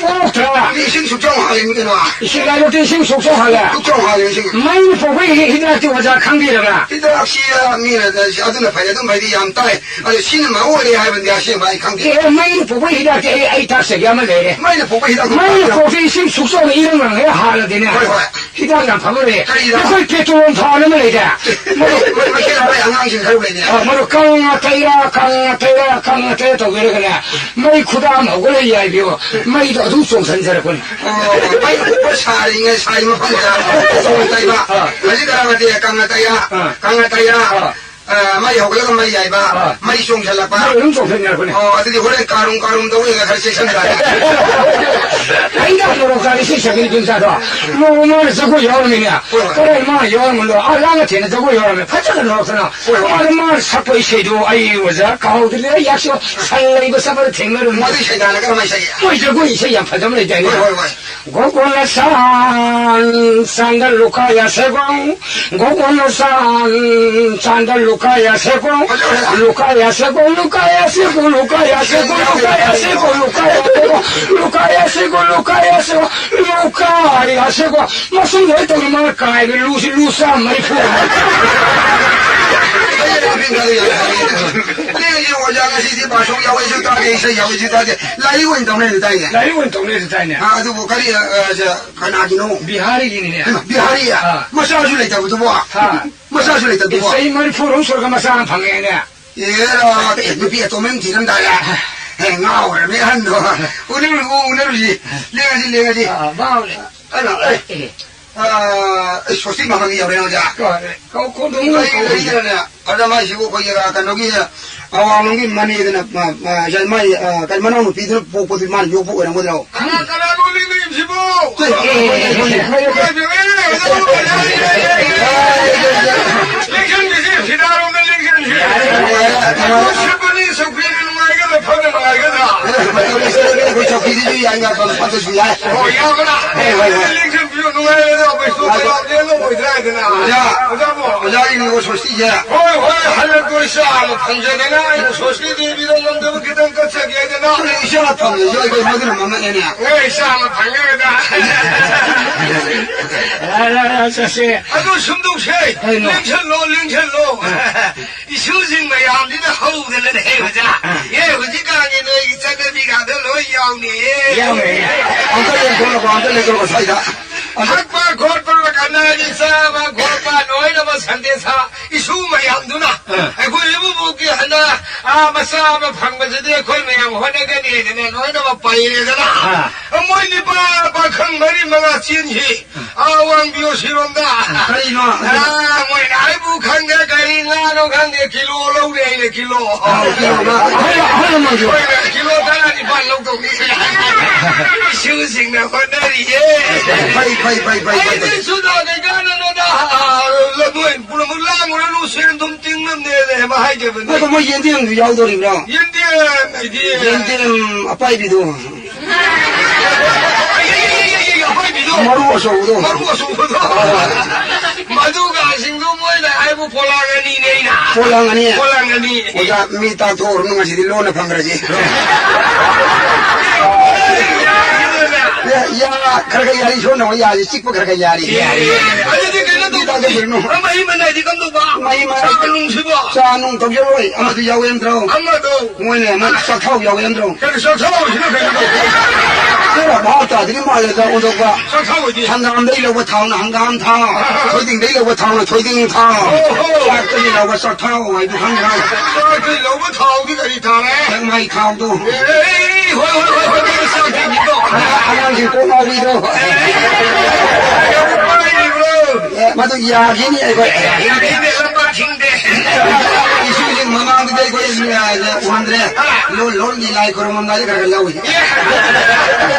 ꯑꯣꯛꯇ꯭ꯔꯥ? ꯃꯤ ꯏꯁꯤꯡ ꯁꯨꯛꯆꯥꯎ ꯍꯥꯜꯂꯤꯃꯤ ꯀꯩꯅꯣ꯫ ꯏꯁꯤꯡ ꯂꯥꯏꯕꯛꯇ ꯏꯁꯤꯡ ꯁꯨꯛꯆꯧ ꯍꯥꯜꯂꯦ꯫ ꯁꯨꯛꯆꯧ ꯍꯥꯜꯂꯦ ꯏꯁꯤꯡ꯫ ꯃꯩꯅ ꯄꯣꯛꯄꯒꯤ ꯍꯤ-, ꯍꯤꯗꯥꯛꯇꯤ ꯑꯣꯖꯥ ꯈꯪꯕꯤꯔꯕ꯭ꯔꯥ? ꯍꯤꯗꯥꯛꯁꯤ, ꯑ, ꯃꯤꯅ, ꯑ, ꯑꯗꯨꯅ ꯐꯩ, ꯑꯗꯨꯝ ꯐꯩꯗꯤ ꯌꯥꯝ ꯇꯥꯏ꯫ ꯑꯗꯣ ꯁꯤꯅ ꯃꯔꯨ ꯑꯣꯏꯔꯦ ꯍꯥꯏꯕꯗꯤ ꯑꯁꯦꯡꯕ ꯑꯩ ꯈꯪꯗꯦ꯫ ꯑꯦ, ꯃꯩꯅ ꯄꯣꯛꯄꯒꯤ ꯍꯤꯗꯥꯛꯇꯤ ꯑꯩ, ꯑꯩ ꯇꯥꯛꯆꯒꯦ ꯑꯃ ꯂꯩꯔꯦ꯫ ꯃꯩꯅ ꯄꯣꯛꯄ ꯍꯤꯗꯥꯛꯇꯣ ꯃꯩꯅ ꯇꯥꯛꯄꯤꯌꯣ꯫ ꯄꯣꯛꯄ ꯏꯁꯤꯡ ꯁꯨꯛꯆꯧꯅ ꯏꯔꯪ ꯂꯪꯉꯦ ꯍꯥꯜꯂꯗꯤꯅꯦ꯫ ꯍꯣꯏ, ꯍꯣꯏ꯫ ꯍꯤꯗꯥꯛ ꯌꯥꯝ ꯐꯕ ꯂꯩꯌꯦ꯫ ꯀꯔꯤ ꯍꯤꯗꯥꯛ? ꯑꯩꯈꯣꯏ ꯄꯦꯇ꯭ꯔꯣꯜ ꯊꯥꯎ ꯑꯃ ꯂꯩꯗꯥꯏ? ꯃꯗꯨ, ꯃ-, ꯃꯩꯈꯦꯠ ꯍꯥꯞꯄ ꯑꯉꯥꯡꯁꯤꯡ ꯈꯔ ꯂꯩꯅꯦ꯫ ꯑ, ꯃꯗꯨ ꯀꯪꯅ ꯇꯩꯔ, ꯀꯪꯅ ꯇꯩꯔ, ꯀꯪꯅ ꯇꯩꯔ ꯇꯧꯕꯤꯔꯒꯅꯦ, ꯃꯩ ꯈꯨꯗꯥ ꯑꯃ ꯍꯧꯒꯠꯂ ꯌꯥꯏꯕꯤꯌꯣ꯫ ꯃꯩꯗꯣ ꯑꯗꯨꯝ ꯆꯣꯡꯁꯤꯟꯖꯔꯛꯄꯅꯤ꯫ ꯑꯣ, ꯃꯩ ꯍꯧꯕ ꯁꯥꯔꯤꯉꯩ, ꯁꯥꯔꯤ ꯃꯐꯝꯗ ꯆꯣꯡ ꯇꯩꯕ꯫ ꯑ꯫ ꯍꯧꯖꯤꯛ ꯀꯔꯝꯕꯗꯤ ꯀꯪꯅ ꯇꯩꯔ, ꯑ꯫ ꯀꯪꯅ ꯇꯩꯔ꯫ ꯑ꯫ ꯑ, ꯃꯩ ꯍꯧꯒꯠꯂꯒ ꯃꯩ ꯌꯥꯏꯕ, ꯑꯥ꯫ ꯃꯩ ꯆꯣꯡꯁꯤꯜꯂꯛꯄ꯫ ꯃꯩ ꯑꯗꯨꯝ ꯆꯣꯡꯁꯤꯟꯅꯔꯛꯄꯅꯦ꯫ ꯑꯣ, ꯑꯗꯨꯗꯤ ꯍꯣꯔꯦꯟ ꯀꯥꯔꯨꯝ ꯀꯥꯔꯨꯝ ꯇꯧꯋꯦꯒ ꯈꯔ ꯆꯦꯛꯁꯤꯟ ꯇꯥꯔꯦ꯫ ꯑꯩꯅ ꯃꯣꯔꯣꯛ ꯆꯥꯔꯤ ꯁꯤ ꯁꯦꯝꯒꯅꯤ ꯄꯤꯝꯆꯥꯗꯣ꯫ ꯅꯣꯡꯃ ꯃꯥꯅ ꯖꯒꯣꯏ ꯌꯥꯎꯔꯝꯃꯤꯅꯦ꯫ ꯍꯣꯏ, ꯍꯣꯏ꯫ ꯀꯗꯥꯏ ꯃꯥꯅ ꯌꯥꯎꯔꯝꯕꯗꯣ? ꯑꯥ, ꯂꯥꯡꯉ ꯊꯦꯟꯅ ꯖꯒꯣꯏ ꯌꯥꯎꯔꯝꯃꯦ꯫ ꯐꯖꯅ ꯅꯣꯛꯇꯅ꯫ ꯍꯣꯏ, ꯍꯣꯏ꯫ ꯃꯥꯅ, ꯃꯥꯅ ꯁꯛꯄ ꯏꯁꯩꯗꯣ ꯑꯩ ꯑꯣꯖꯥ ꯀꯥꯎꯗ꯭ꯔꯦ꯫ ꯑꯩ ꯌꯥꯛꯁꯨ ꯁꯟ ꯂꯩꯕ ꯆꯠꯄꯗ ꯊꯦꯡꯅꯔꯨꯝꯃꯤ꯫ ꯃꯗꯨ ꯏꯁꯩ ꯀꯅꯥꯅ ꯀꯔꯝꯍꯥꯏꯅ ꯁꯛꯏ? ꯃꯣꯏ ꯖꯒꯣꯏ ꯏꯁꯩ ꯌꯥꯝ ꯐꯖꯕ ꯂꯩꯗꯥꯏꯅꯦ꯫ ꯍꯣꯏ, ꯍꯣꯏ, ꯍꯣꯏ꯫ ꯒꯣꯀꯨꯜꯅ ꯁꯥꯟ ꯁꯥꯟꯗ ꯂꯨꯀꯥ ꯌꯥꯁꯦꯒꯣꯡ, ꯒꯣꯀꯨꯜꯅ ꯁꯥꯟ ꯁꯥꯟꯗ ꯂꯨꯀꯥ ꯌꯥꯁꯦꯒꯣꯡ, ꯂꯨꯀꯥ ꯌꯥꯁꯦꯒꯣꯡ, ꯂꯨꯀꯥ ꯌꯥꯁꯦꯒꯣꯡ, ꯂꯨꯀꯥ ꯌꯥꯁꯦꯒꯣꯡ, ꯂꯨꯀꯥ ꯌꯥꯁꯦꯒꯣꯡ, ꯂꯨꯀꯥ ꯌꯥꯁꯦꯒꯣꯡ, ꯂꯨꯀꯥ ꯌꯥꯁꯦꯒꯣꯡ, ꯂꯨꯀꯥ ꯌꯥꯁꯦꯒꯣꯡ꯫ ꯃꯁꯨꯝ ꯂꯣꯏ ꯇꯧꯔꯤ ꯃꯥꯅ ꯀꯥꯏꯕ ꯂꯨꯁꯤ ꯂꯨ ꯆꯥꯝ ꯃꯔꯤꯐꯨ꯫ ꯑꯩ ꯑꯗꯨ ꯐꯤꯡꯒꯥꯗ ꯌꯥꯝ ꯍꯩꯌꯦ꯫ ꯑꯗꯨ ꯑꯣꯖꯥ ꯉꯁꯤꯗꯤ ꯕꯥꯁꯧ ꯌꯥꯎꯋꯦꯁꯨ ꯇꯥꯗꯦ, ꯏꯁꯩ ꯌꯥꯎꯋꯦꯁꯨ ꯇꯥꯗꯦ꯫ ꯂꯥꯏꯔꯤꯛ ꯑꯣꯏꯅ ꯇꯧꯅꯦꯁꯨ ꯇꯥꯏꯅꯦ꯫ ꯂꯥꯏꯔꯤꯛ ꯑꯣꯏꯅ ꯇꯧꯅꯦꯁꯨ ꯇꯥꯏꯅꯦ꯫ ꯑ, ꯑꯗꯨꯕꯨ ꯀꯔꯤ, ꯑ, ꯑ, ꯀꯅꯥꯒꯤꯅꯣ? ꯕꯤꯍꯥꯔꯤꯒꯤꯅꯤꯅꯦ꯫ ꯍꯩꯃꯥ, ꯕꯤꯍꯥꯔꯤ? ꯑꯥ꯫ ꯃꯆꯥꯁꯨ ꯂꯩꯇꯕꯗꯨꯕꯣ? ꯑꯥ꯫ ꯃꯆꯥꯁꯨ ꯂꯩꯇꯕꯗꯨꯕꯣ? ꯆꯍꯤ ꯃꯔꯤꯐꯨ ꯔꯣꯝ ꯁꯨꯔꯒ ꯃꯆꯥ ꯑꯃ ꯐꯪꯉꯦꯅꯦ꯫ ꯑꯦꯔꯥ, ꯑꯦ, ꯅꯨꯄꯤ ꯑꯇꯣꯝꯕ ꯑꯃ ꯊꯤꯔꯝꯗꯥꯏ꯫ ꯑꯦ, ꯉꯥꯎꯔꯃꯤ ꯑꯍꯟꯗꯣ꯫ ꯎꯅꯔꯨ, ꯎꯅꯔꯨꯁꯤ꯫ ꯂꯦꯡꯉꯁꯤ, ꯂꯦꯡꯉꯁꯤ꯫ ꯑꯥ, ꯃꯥ ꯍꯧꯖꯤꯛ ꯑꯗꯣ, ꯑꯦ, ꯑꯦ꯫ ꯑꯥ, ꯑꯩ ꯁꯣꯁꯇꯤ ꯃꯃꯜ ꯌꯧꯔꯦ ꯑꯣꯖꯥ꯫ ꯀꯧꯔꯦ꯫ ꯀꯧ-, ꯀꯧ-, ꯀꯧ-, ꯂꯩ-, ꯀꯧ-, ꯂꯩꯇ꯭ꯔꯅꯦ꯫ ꯑꯗ ꯃꯥꯏꯁꯤꯕꯨ ꯑꯩꯈꯣꯏꯒꯤ, ꯑ, ꯀꯩꯅꯣꯒꯤ, ꯑꯋꯥꯡꯂꯣꯝꯒꯤ ꯃꯅꯦꯗꯅ, ꯃ-, ꯃ-, ꯃꯥꯏ, ꯑ, ꯀꯩ ꯃꯅꯥꯎꯅꯨꯄꯤꯗꯨꯅ ꯄꯣꯛꯄꯗꯨ ꯃꯥꯅ ꯌꯣꯛꯄ ꯑꯣꯏꯔꯝꯒꯗ꯭ꯔꯣ? ꯀꯅꯥ, ꯀꯅꯥꯅꯣ ꯂꯤꯡꯗꯣꯏꯁꯤꯕꯣ? ꯂꯦꯡꯁꯟꯕꯤꯁꯤ ꯐꯤꯗꯥꯔꯣꯝꯗ ꯂꯦꯡꯁꯟꯁꯤ꯫ ꯁꯤꯠꯄꯅꯤ, ꯁꯧꯒ꯭ꯔꯤꯅ ꯅꯨꯡꯉꯥꯏꯒꯗ꯭ꯔꯥ, ꯐꯝꯅ ꯅꯨꯡꯉꯥꯏꯒꯗ꯭ꯔꯥ? ꯑꯩꯈꯣꯏ ꯆꯧꯀꯤꯗꯨꯁꯨ ꯌꯥꯏ, ꯉꯥ ꯐꯝ ꯐꯝꯗꯁꯨ ꯌꯥꯏ꯫ ꯑꯣ, ꯌꯥꯕ꯭ꯔꯥ? ꯍꯣꯏ, ꯍꯣꯏ, ꯍꯣꯏ꯫ ꯂꯦꯡꯁꯟꯕꯤꯌꯨ꯫ ꯅꯨꯡꯉꯥꯏꯔꯦꯗ, ꯑꯩꯈꯣꯏꯁꯨ ꯃꯌꯥꯝ ꯂꯦꯡꯉꯝꯃꯣꯏꯗ꯭ꯔꯥ ꯍꯥꯏꯗꯅ꯫ ꯑꯣꯖꯥ, ꯑꯣꯖꯥ꯫ ꯑꯣꯖꯥꯒꯤ ꯅꯤꯉꯣꯜ ꯁꯣꯁꯇꯤꯁꯦ꯫ ꯍꯣꯏ, ꯍꯣꯏ, ꯍꯜꯂꯛꯇꯣꯏ ꯆꯥꯅ ꯐꯪꯖꯗꯅ ꯑꯩꯅ ꯁꯣꯁꯇꯤ ꯗꯦꯕꯤꯗ ꯉꯝꯗꯕ ꯈꯤꯇꯪ ꯀꯠꯆꯒꯦ ꯍꯥꯏꯗꯅ꯫ ꯑꯩ ꯏꯆꯥ ꯐꯪꯉꯁꯨ ꯑꯩꯈꯣꯏ ꯃꯗꯨꯅ ꯃꯃꯛꯑꯦꯅꯦ꯫ ꯍꯣꯏ, ꯏꯆꯥ ꯑꯃ ꯐꯪꯉꯦꯗ꯫ ꯌꯥꯔꯦ, ꯌꯥꯔꯦ, ꯆꯠꯁꯦ꯫ ꯑꯗꯨ ꯁꯨꯝ ꯇꯧꯁꯦ꯫ ꯀꯩꯅꯣ? ꯂꯦꯡꯁꯜꯂꯣ, ꯂꯦꯡꯁꯜꯂꯣ꯫ ꯏꯁꯨꯁꯤꯡ ꯃꯌꯥꯝꯁꯤꯅ ꯍꯧꯗꯅꯅꯦ ꯑꯣꯖꯥ꯫ ꯑꯦ, ꯍꯧꯖꯤꯛꯀꯥꯟꯒꯤ ꯅꯣꯏꯒꯤ ꯆꯠꯅꯕꯤꯒꯥꯗꯣ ꯂꯣꯏ ꯌꯥꯎꯅꯤꯌꯦ꯫ ꯌꯥꯎꯅꯤꯌꯦ꯫ ꯑꯝꯇ ꯂꯦꯡꯊꯣꯛꯂꯛꯑꯣ, ꯑꯝꯇ ꯂꯦꯡꯊꯣꯛꯂꯛꯑꯣ ꯁ꯭ꯋꯥꯏꯗ꯫ ꯑꯝꯇ ꯊꯛꯄ ꯈꯣꯠꯄ, ꯀꯅꯥꯒꯤ ꯆꯥꯕ ꯈꯣꯠꯄ ꯂꯣꯏꯅꯃꯛ ꯁꯟꯗꯦꯁꯥ ꯏꯁꯨ ꯃꯌꯥꯝꯗꯨꯅ ꯑꯥ꯫ ꯑꯩꯈꯣꯏ ꯏꯃꯨꯡꯒꯤ ꯍꯟꯗꯛ, ꯑꯥ, ꯃꯆꯥ ꯑꯃ ꯐꯪꯕꯁꯤꯗꯤ ꯑꯩꯈꯣꯏ ꯃꯌꯥꯝ ꯍꯣꯠꯅꯒꯅꯤꯗꯅ ꯂꯣꯏꯅꯃꯛ ꯄꯩꯔꯦꯗꯅ꯫ ꯑꯥ꯫ ꯃꯣꯏ ꯅꯤꯄꯥ ꯄꯥꯈꯪ ꯃꯔꯤ ꯃꯉꯥ ꯆꯦꯟꯈꯤ꯫ ꯑꯥ, ꯋꯥꯡꯕꯤꯌꯣ ꯁꯤꯔꯣꯝꯗ꯫ ꯀꯔꯤꯅꯣ? ꯑꯥ, ꯃꯣꯏꯅ ꯑꯩꯕꯨ ꯈꯪꯗꯦ, ꯀꯔꯤ ꯉꯥꯅꯣ ꯈꯪꯗꯦ, ꯀꯤꯂꯣ ꯂꯧꯔꯦ ꯑꯩꯅ ꯀꯤꯂꯣ꯫ ꯑꯥ, ꯀꯤꯂꯣ ꯉꯥ꯫ ꯑꯍꯜ, ꯑꯍꯜ ꯂꯃꯟꯁꯨ꯫ ꯍꯣꯏꯅꯦ, ꯀꯤꯂꯣ ꯇꯔꯥꯅꯤꯄꯥꯟ ꯂꯧꯗꯧꯅꯤ꯫ ꯏꯁꯨꯁꯤꯡꯅ ꯍꯣꯠꯅꯔꯤꯌꯦ꯫ ꯐꯩ, ꯐꯩ, ꯐꯩ, ꯐꯩ, ꯐꯩ, ꯐꯩ꯫ ꯑꯩꯗꯤ ꯁꯨꯗꯥ ꯀꯩꯀꯥꯟꯗꯅꯣꯗ, ꯑꯥ, ꯂꯃꯣꯏ ꯄꯨꯝꯅꯃꯛ ꯂꯥꯡꯉꯨꯔꯅꯨ, ꯁꯦꯟ ꯊꯨꯝ ꯇꯤꯡꯅꯕꯅꯦꯅ ꯍꯥꯏꯖꯕꯅꯦ꯫ ꯑꯗꯣ ꯃꯣꯏ ꯌꯦꯟꯗꯦꯝꯗꯨ ꯌꯥꯎꯗꯣꯔꯤꯕ꯭ꯔꯣ? ꯌꯦꯟꯗꯦꯝ ꯍꯥꯏꯗꯤ? ꯌꯦꯟꯗꯦꯝ ꯑꯄꯥꯏꯕꯤꯗꯣ꯫ ꯑꯄꯥꯏꯕꯤꯗꯣ? ꯃꯔꯨ ꯑꯆꯧꯕꯗꯣ꯫ ꯃꯔꯨ ꯑꯆꯧꯕꯗꯣ꯫ ꯑꯥ꯫ ꯃꯗꯨꯒꯁꯤꯡꯗꯣ ꯃꯣꯏꯅ ꯍꯥꯏꯕꯨ ꯄꯣꯂꯥꯡ ꯑꯅꯤꯅꯦ ꯑꯩꯅ꯫ ꯄꯣꯂꯥꯡ ꯑꯅꯤ? ꯄꯣꯂꯥꯡ ꯑꯅꯤ꯫ ꯑꯣꯖꯥ, ꯃꯤ ꯇꯥꯛꯊꯣꯛꯎꯔꯅꯨ, ꯉꯁꯤꯗꯤ ꯂꯣꯟꯅ ꯐꯪꯈ꯭ꯔꯁꯤ꯫ ꯌꯥ, ꯌꯥ, ꯈꯔ ꯈꯔ ꯌꯥꯔꯤ, ꯁꯣꯝꯅ ꯑꯃꯨꯛ ꯌꯥꯔꯤ, ꯆꯤꯛꯄ ꯈꯔ ꯈꯔ ꯌꯥꯔꯤ꯫ ꯌꯥꯔꯤ, ꯌꯥꯔꯤ꯫ ꯑꯗꯨꯗꯤ ꯀꯩꯅꯣ ꯇꯧꯕ? ꯃꯤ ꯇꯥꯛꯊꯣꯛꯎꯔꯅꯨ꯫ ꯃꯍꯤ ꯃꯅꯥꯏꯗꯤ ꯀꯝꯗꯧꯕ? ꯃꯍꯤ ꯃꯅꯥꯏ ꯆꯥ ꯅꯨꯡꯁꯤꯕꯣ? ꯆꯥ ꯅꯨꯡ ꯇꯧꯖꯔꯣꯏ, ꯑꯃꯗꯨ ꯌꯥꯎꯋꯦ ꯅꯠꯇ꯭ꯔꯣ? ꯑꯃꯗꯣ꯫ ꯃꯣꯏꯅ ꯑꯃꯨꯛ ꯆꯥꯛꯊꯥꯎ ꯌꯥꯎꯋꯦ ꯅꯠꯇ꯭ꯔꯣ? ꯀꯩꯅꯣ ꯆꯥꯛꯊꯥꯎꯁꯤꯅ ꯀꯩꯅꯣ ꯇꯧꯕ? ꯈꯔ ꯚꯥꯞ ꯇꯥꯗ꯭ꯔꯤ ꯃꯥꯜꯂꯦꯗ, ꯑꯣꯟꯊꯣꯛꯄ꯫ ꯆꯥꯛꯊꯥꯎ ꯑꯣꯏꯗꯤ? ꯍꯪꯒꯥꯝꯗꯩ ꯂꯧꯕ ꯊꯥꯎꯅ ꯍꯪꯒꯥꯝ ꯊꯥꯎ, ꯊꯣꯏꯗꯤꯡꯗꯩ ꯂꯧꯕ ꯊꯥꯎꯅ ꯊꯣꯏꯗꯤꯡ ꯊꯥꯎ, ꯑꯣ, ꯑꯣ꯫ ꯆꯥꯛꯇꯒꯤ ꯂꯧꯕ ꯆꯥꯛꯊꯥꯎ ꯍꯥꯏꯗꯨ ꯈꯪꯗ꯭ꯔꯣ? ꯆꯥꯛꯇꯒꯤ ꯂꯧꯕ ꯊꯥꯎꯗꯤ ꯀꯔꯤ ꯊꯥꯎꯅꯦ? ꯁꯦꯛꯃꯥꯏ ꯊꯥꯎꯗꯣ꯫ ꯑꯦ, ꯍꯣꯏ, ꯍꯣꯏ, ꯍꯣꯏ, ꯍꯣꯏ, ꯍꯣꯏ, ꯆꯥꯛ ꯊꯤꯕꯤꯗꯣ꯫ ꯑꯉꯥꯡꯁꯤꯡ ꯀꯣꯛ ꯉꯥꯎꯕꯤꯗꯣ꯫ ꯑꯦ, ꯃꯗꯨ ꯌꯥꯈꯤꯅꯤ ꯑꯩꯈꯣꯏ꯫ ꯌꯥꯈꯤꯅꯤ, ꯂꯝꯄꯥꯛ ꯊꯤꯡꯗꯦ꯫ ꯏꯁꯨꯁꯤꯡ ꯃꯃꯥꯡꯗꯨꯗꯤ ꯑꯩꯈꯣꯏ, ꯑ, ꯎꯍꯟꯗ꯭ꯔꯦ꯫ ꯂꯣꯟ ꯂꯣꯟꯒꯤ ꯂꯥꯏ ꯈꯨꯔꯨꯝꯃꯝꯗꯥꯏꯗ ꯈꯔ ꯈꯔ ꯂꯧꯏ꯫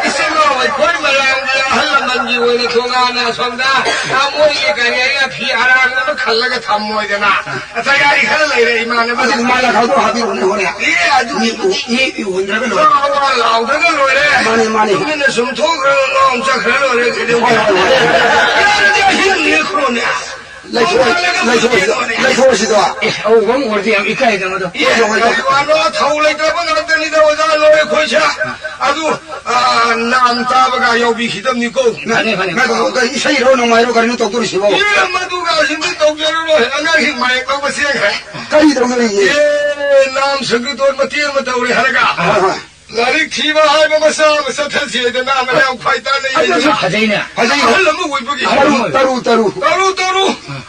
ꯏꯆꯤꯜ ꯏꯅꯥꯎ ꯑꯩꯈꯣꯏ ꯃꯌꯥꯝꯒꯤ ꯑꯍꯜ ꯂꯃꯟꯒꯤ ꯑꯣꯏꯅ ꯇꯣꯉꯥꯟꯅ ꯑꯁꯣꯝꯗ, ꯑ, ꯃꯣꯏꯒꯤ ꯀꯔꯤ ꯍꯥꯏꯅ ꯐꯤ ꯑꯔꯥꯡꯕ ꯑꯃ ꯈꯜꯂꯒ ꯊꯝꯃꯣꯏꯗꯅ꯫ ꯇꯌꯥꯔꯤ ꯈꯔ ꯂꯩꯔꯦ, ꯏꯃꯥꯟꯅꯕ꯫ ꯑꯗꯨꯗꯤ ꯃꯥ ꯂꯥꯛꯍꯧꯗꯣ ꯍꯥꯞꯄꯤꯔꯣꯅꯦ ꯍꯣꯔꯦꯟ꯫ ꯑꯦ, ꯑꯗꯨ ꯃꯤ ꯎ-, ꯃꯤ ꯎꯍꯟꯗ꯭ꯔꯒ ꯂꯣꯏꯔꯦ꯫ ꯋꯥ ꯋꯥ ꯂꯥꯎꯗ꯭ꯔꯒ ꯂꯣꯏꯔꯦ꯫ ꯃꯥꯅꯤ, ꯃꯥꯅꯤ꯫ ꯇꯨꯃꯤꯟꯅ ꯁꯨꯝ ꯊꯣꯛꯈ꯭ꯔꯒ ꯉꯥꯎ ꯆꯠꯈ꯭ꯔ ꯂꯣꯏꯔꯦ, ꯀꯩꯗꯧꯒꯦ? ꯍꯣꯏ, ꯍꯣꯏ, ꯍꯣꯏ꯫ ꯌꯥꯔꯗꯤ ꯑꯍꯤꯡ ꯂꯦꯛꯈ꯭ꯔꯣꯅꯦ꯫ ꯂꯩꯊꯣꯛꯑ-, ꯂꯩꯊꯣꯛꯑꯁꯤ-, ꯂꯩꯊꯣꯛꯑꯁꯤꯗꯣ꯫ ꯑꯦ, ꯑꯧ, ꯋꯥ ꯎꯔꯗꯤ ꯌꯥꯝ ꯏꯀꯥꯏꯗꯅ ꯑꯗꯣ꯫ ꯑꯦ, ꯍꯣꯏ, ꯍꯣꯏ, ꯀꯔꯤ ꯋꯥꯅꯣ? ꯊꯧ ꯂꯩꯇ꯭ꯔꯕ ꯉꯥꯛꯇꯅꯤꯗ, ꯑꯣꯖꯥ, ꯂꯣꯏꯔꯦ ꯑꯩꯈꯣꯏꯁꯦ꯫ ꯑꯗꯨ, ꯑ, ꯅꯥꯝ ꯇꯥꯕꯒ ꯌꯥꯎꯕꯤꯈꯤꯗꯕꯅꯤꯀꯣ꯫ ꯃꯥꯅꯦ, ꯃꯥꯅꯦ꯫ ꯉꯥꯏꯈꯣ, ꯉꯥꯏꯈꯣ, ꯏꯁꯩꯔꯣ ꯅꯣꯡꯃꯥꯏꯔꯣ ꯀꯔꯤꯅꯣ ꯇꯧꯗꯣꯔꯤꯁꯤꯕꯣ? ꯑꯦ, ꯃꯗꯨꯒ ꯑꯁꯤꯗꯤ ꯇꯧꯖꯔꯔꯣꯏ꯫ ꯑꯉꯥꯡꯁꯤꯡ ꯃꯥꯏꯛ ꯂꯧꯕ ꯆꯦꯟꯈ꯭ꯔꯦ꯫ ꯀꯔꯤ ꯇꯧꯗꯣꯔꯤꯒꯦ? ꯑꯦ, ꯅꯥꯝ ꯁꯪꯒꯤꯇꯣꯟ ꯃꯇꯦꯛ ꯑꯃ ꯇꯧꯔꯦ ꯍꯥꯏꯔꯒ꯫ ꯍꯣꯏ, ꯍꯣꯏ꯫ ꯂꯥꯏꯔꯤꯛ ꯊꯤꯕ ꯍꯥꯏꯕ ꯃꯆꯥ ꯑꯃ ꯆꯠꯊꯁꯦꯗꯅ ꯃꯌꯥꯝ ꯈ꯭ꯋꯥꯏ ꯇꯥꯟꯅꯩ ꯑꯗꯨꯁꯨ ꯍꯥꯏꯗꯅ꯫ ꯐꯖꯩꯅꯦ꯫ ꯐꯖꯩꯅꯦ꯫ ꯑꯍꯜ ꯑꯃ ꯑꯣꯏꯕꯒꯤ꯫ ꯇꯔꯨ, ꯇꯔꯨ, ꯇꯔꯨ꯫ ꯇꯔꯨ, ꯇꯔꯨ꯫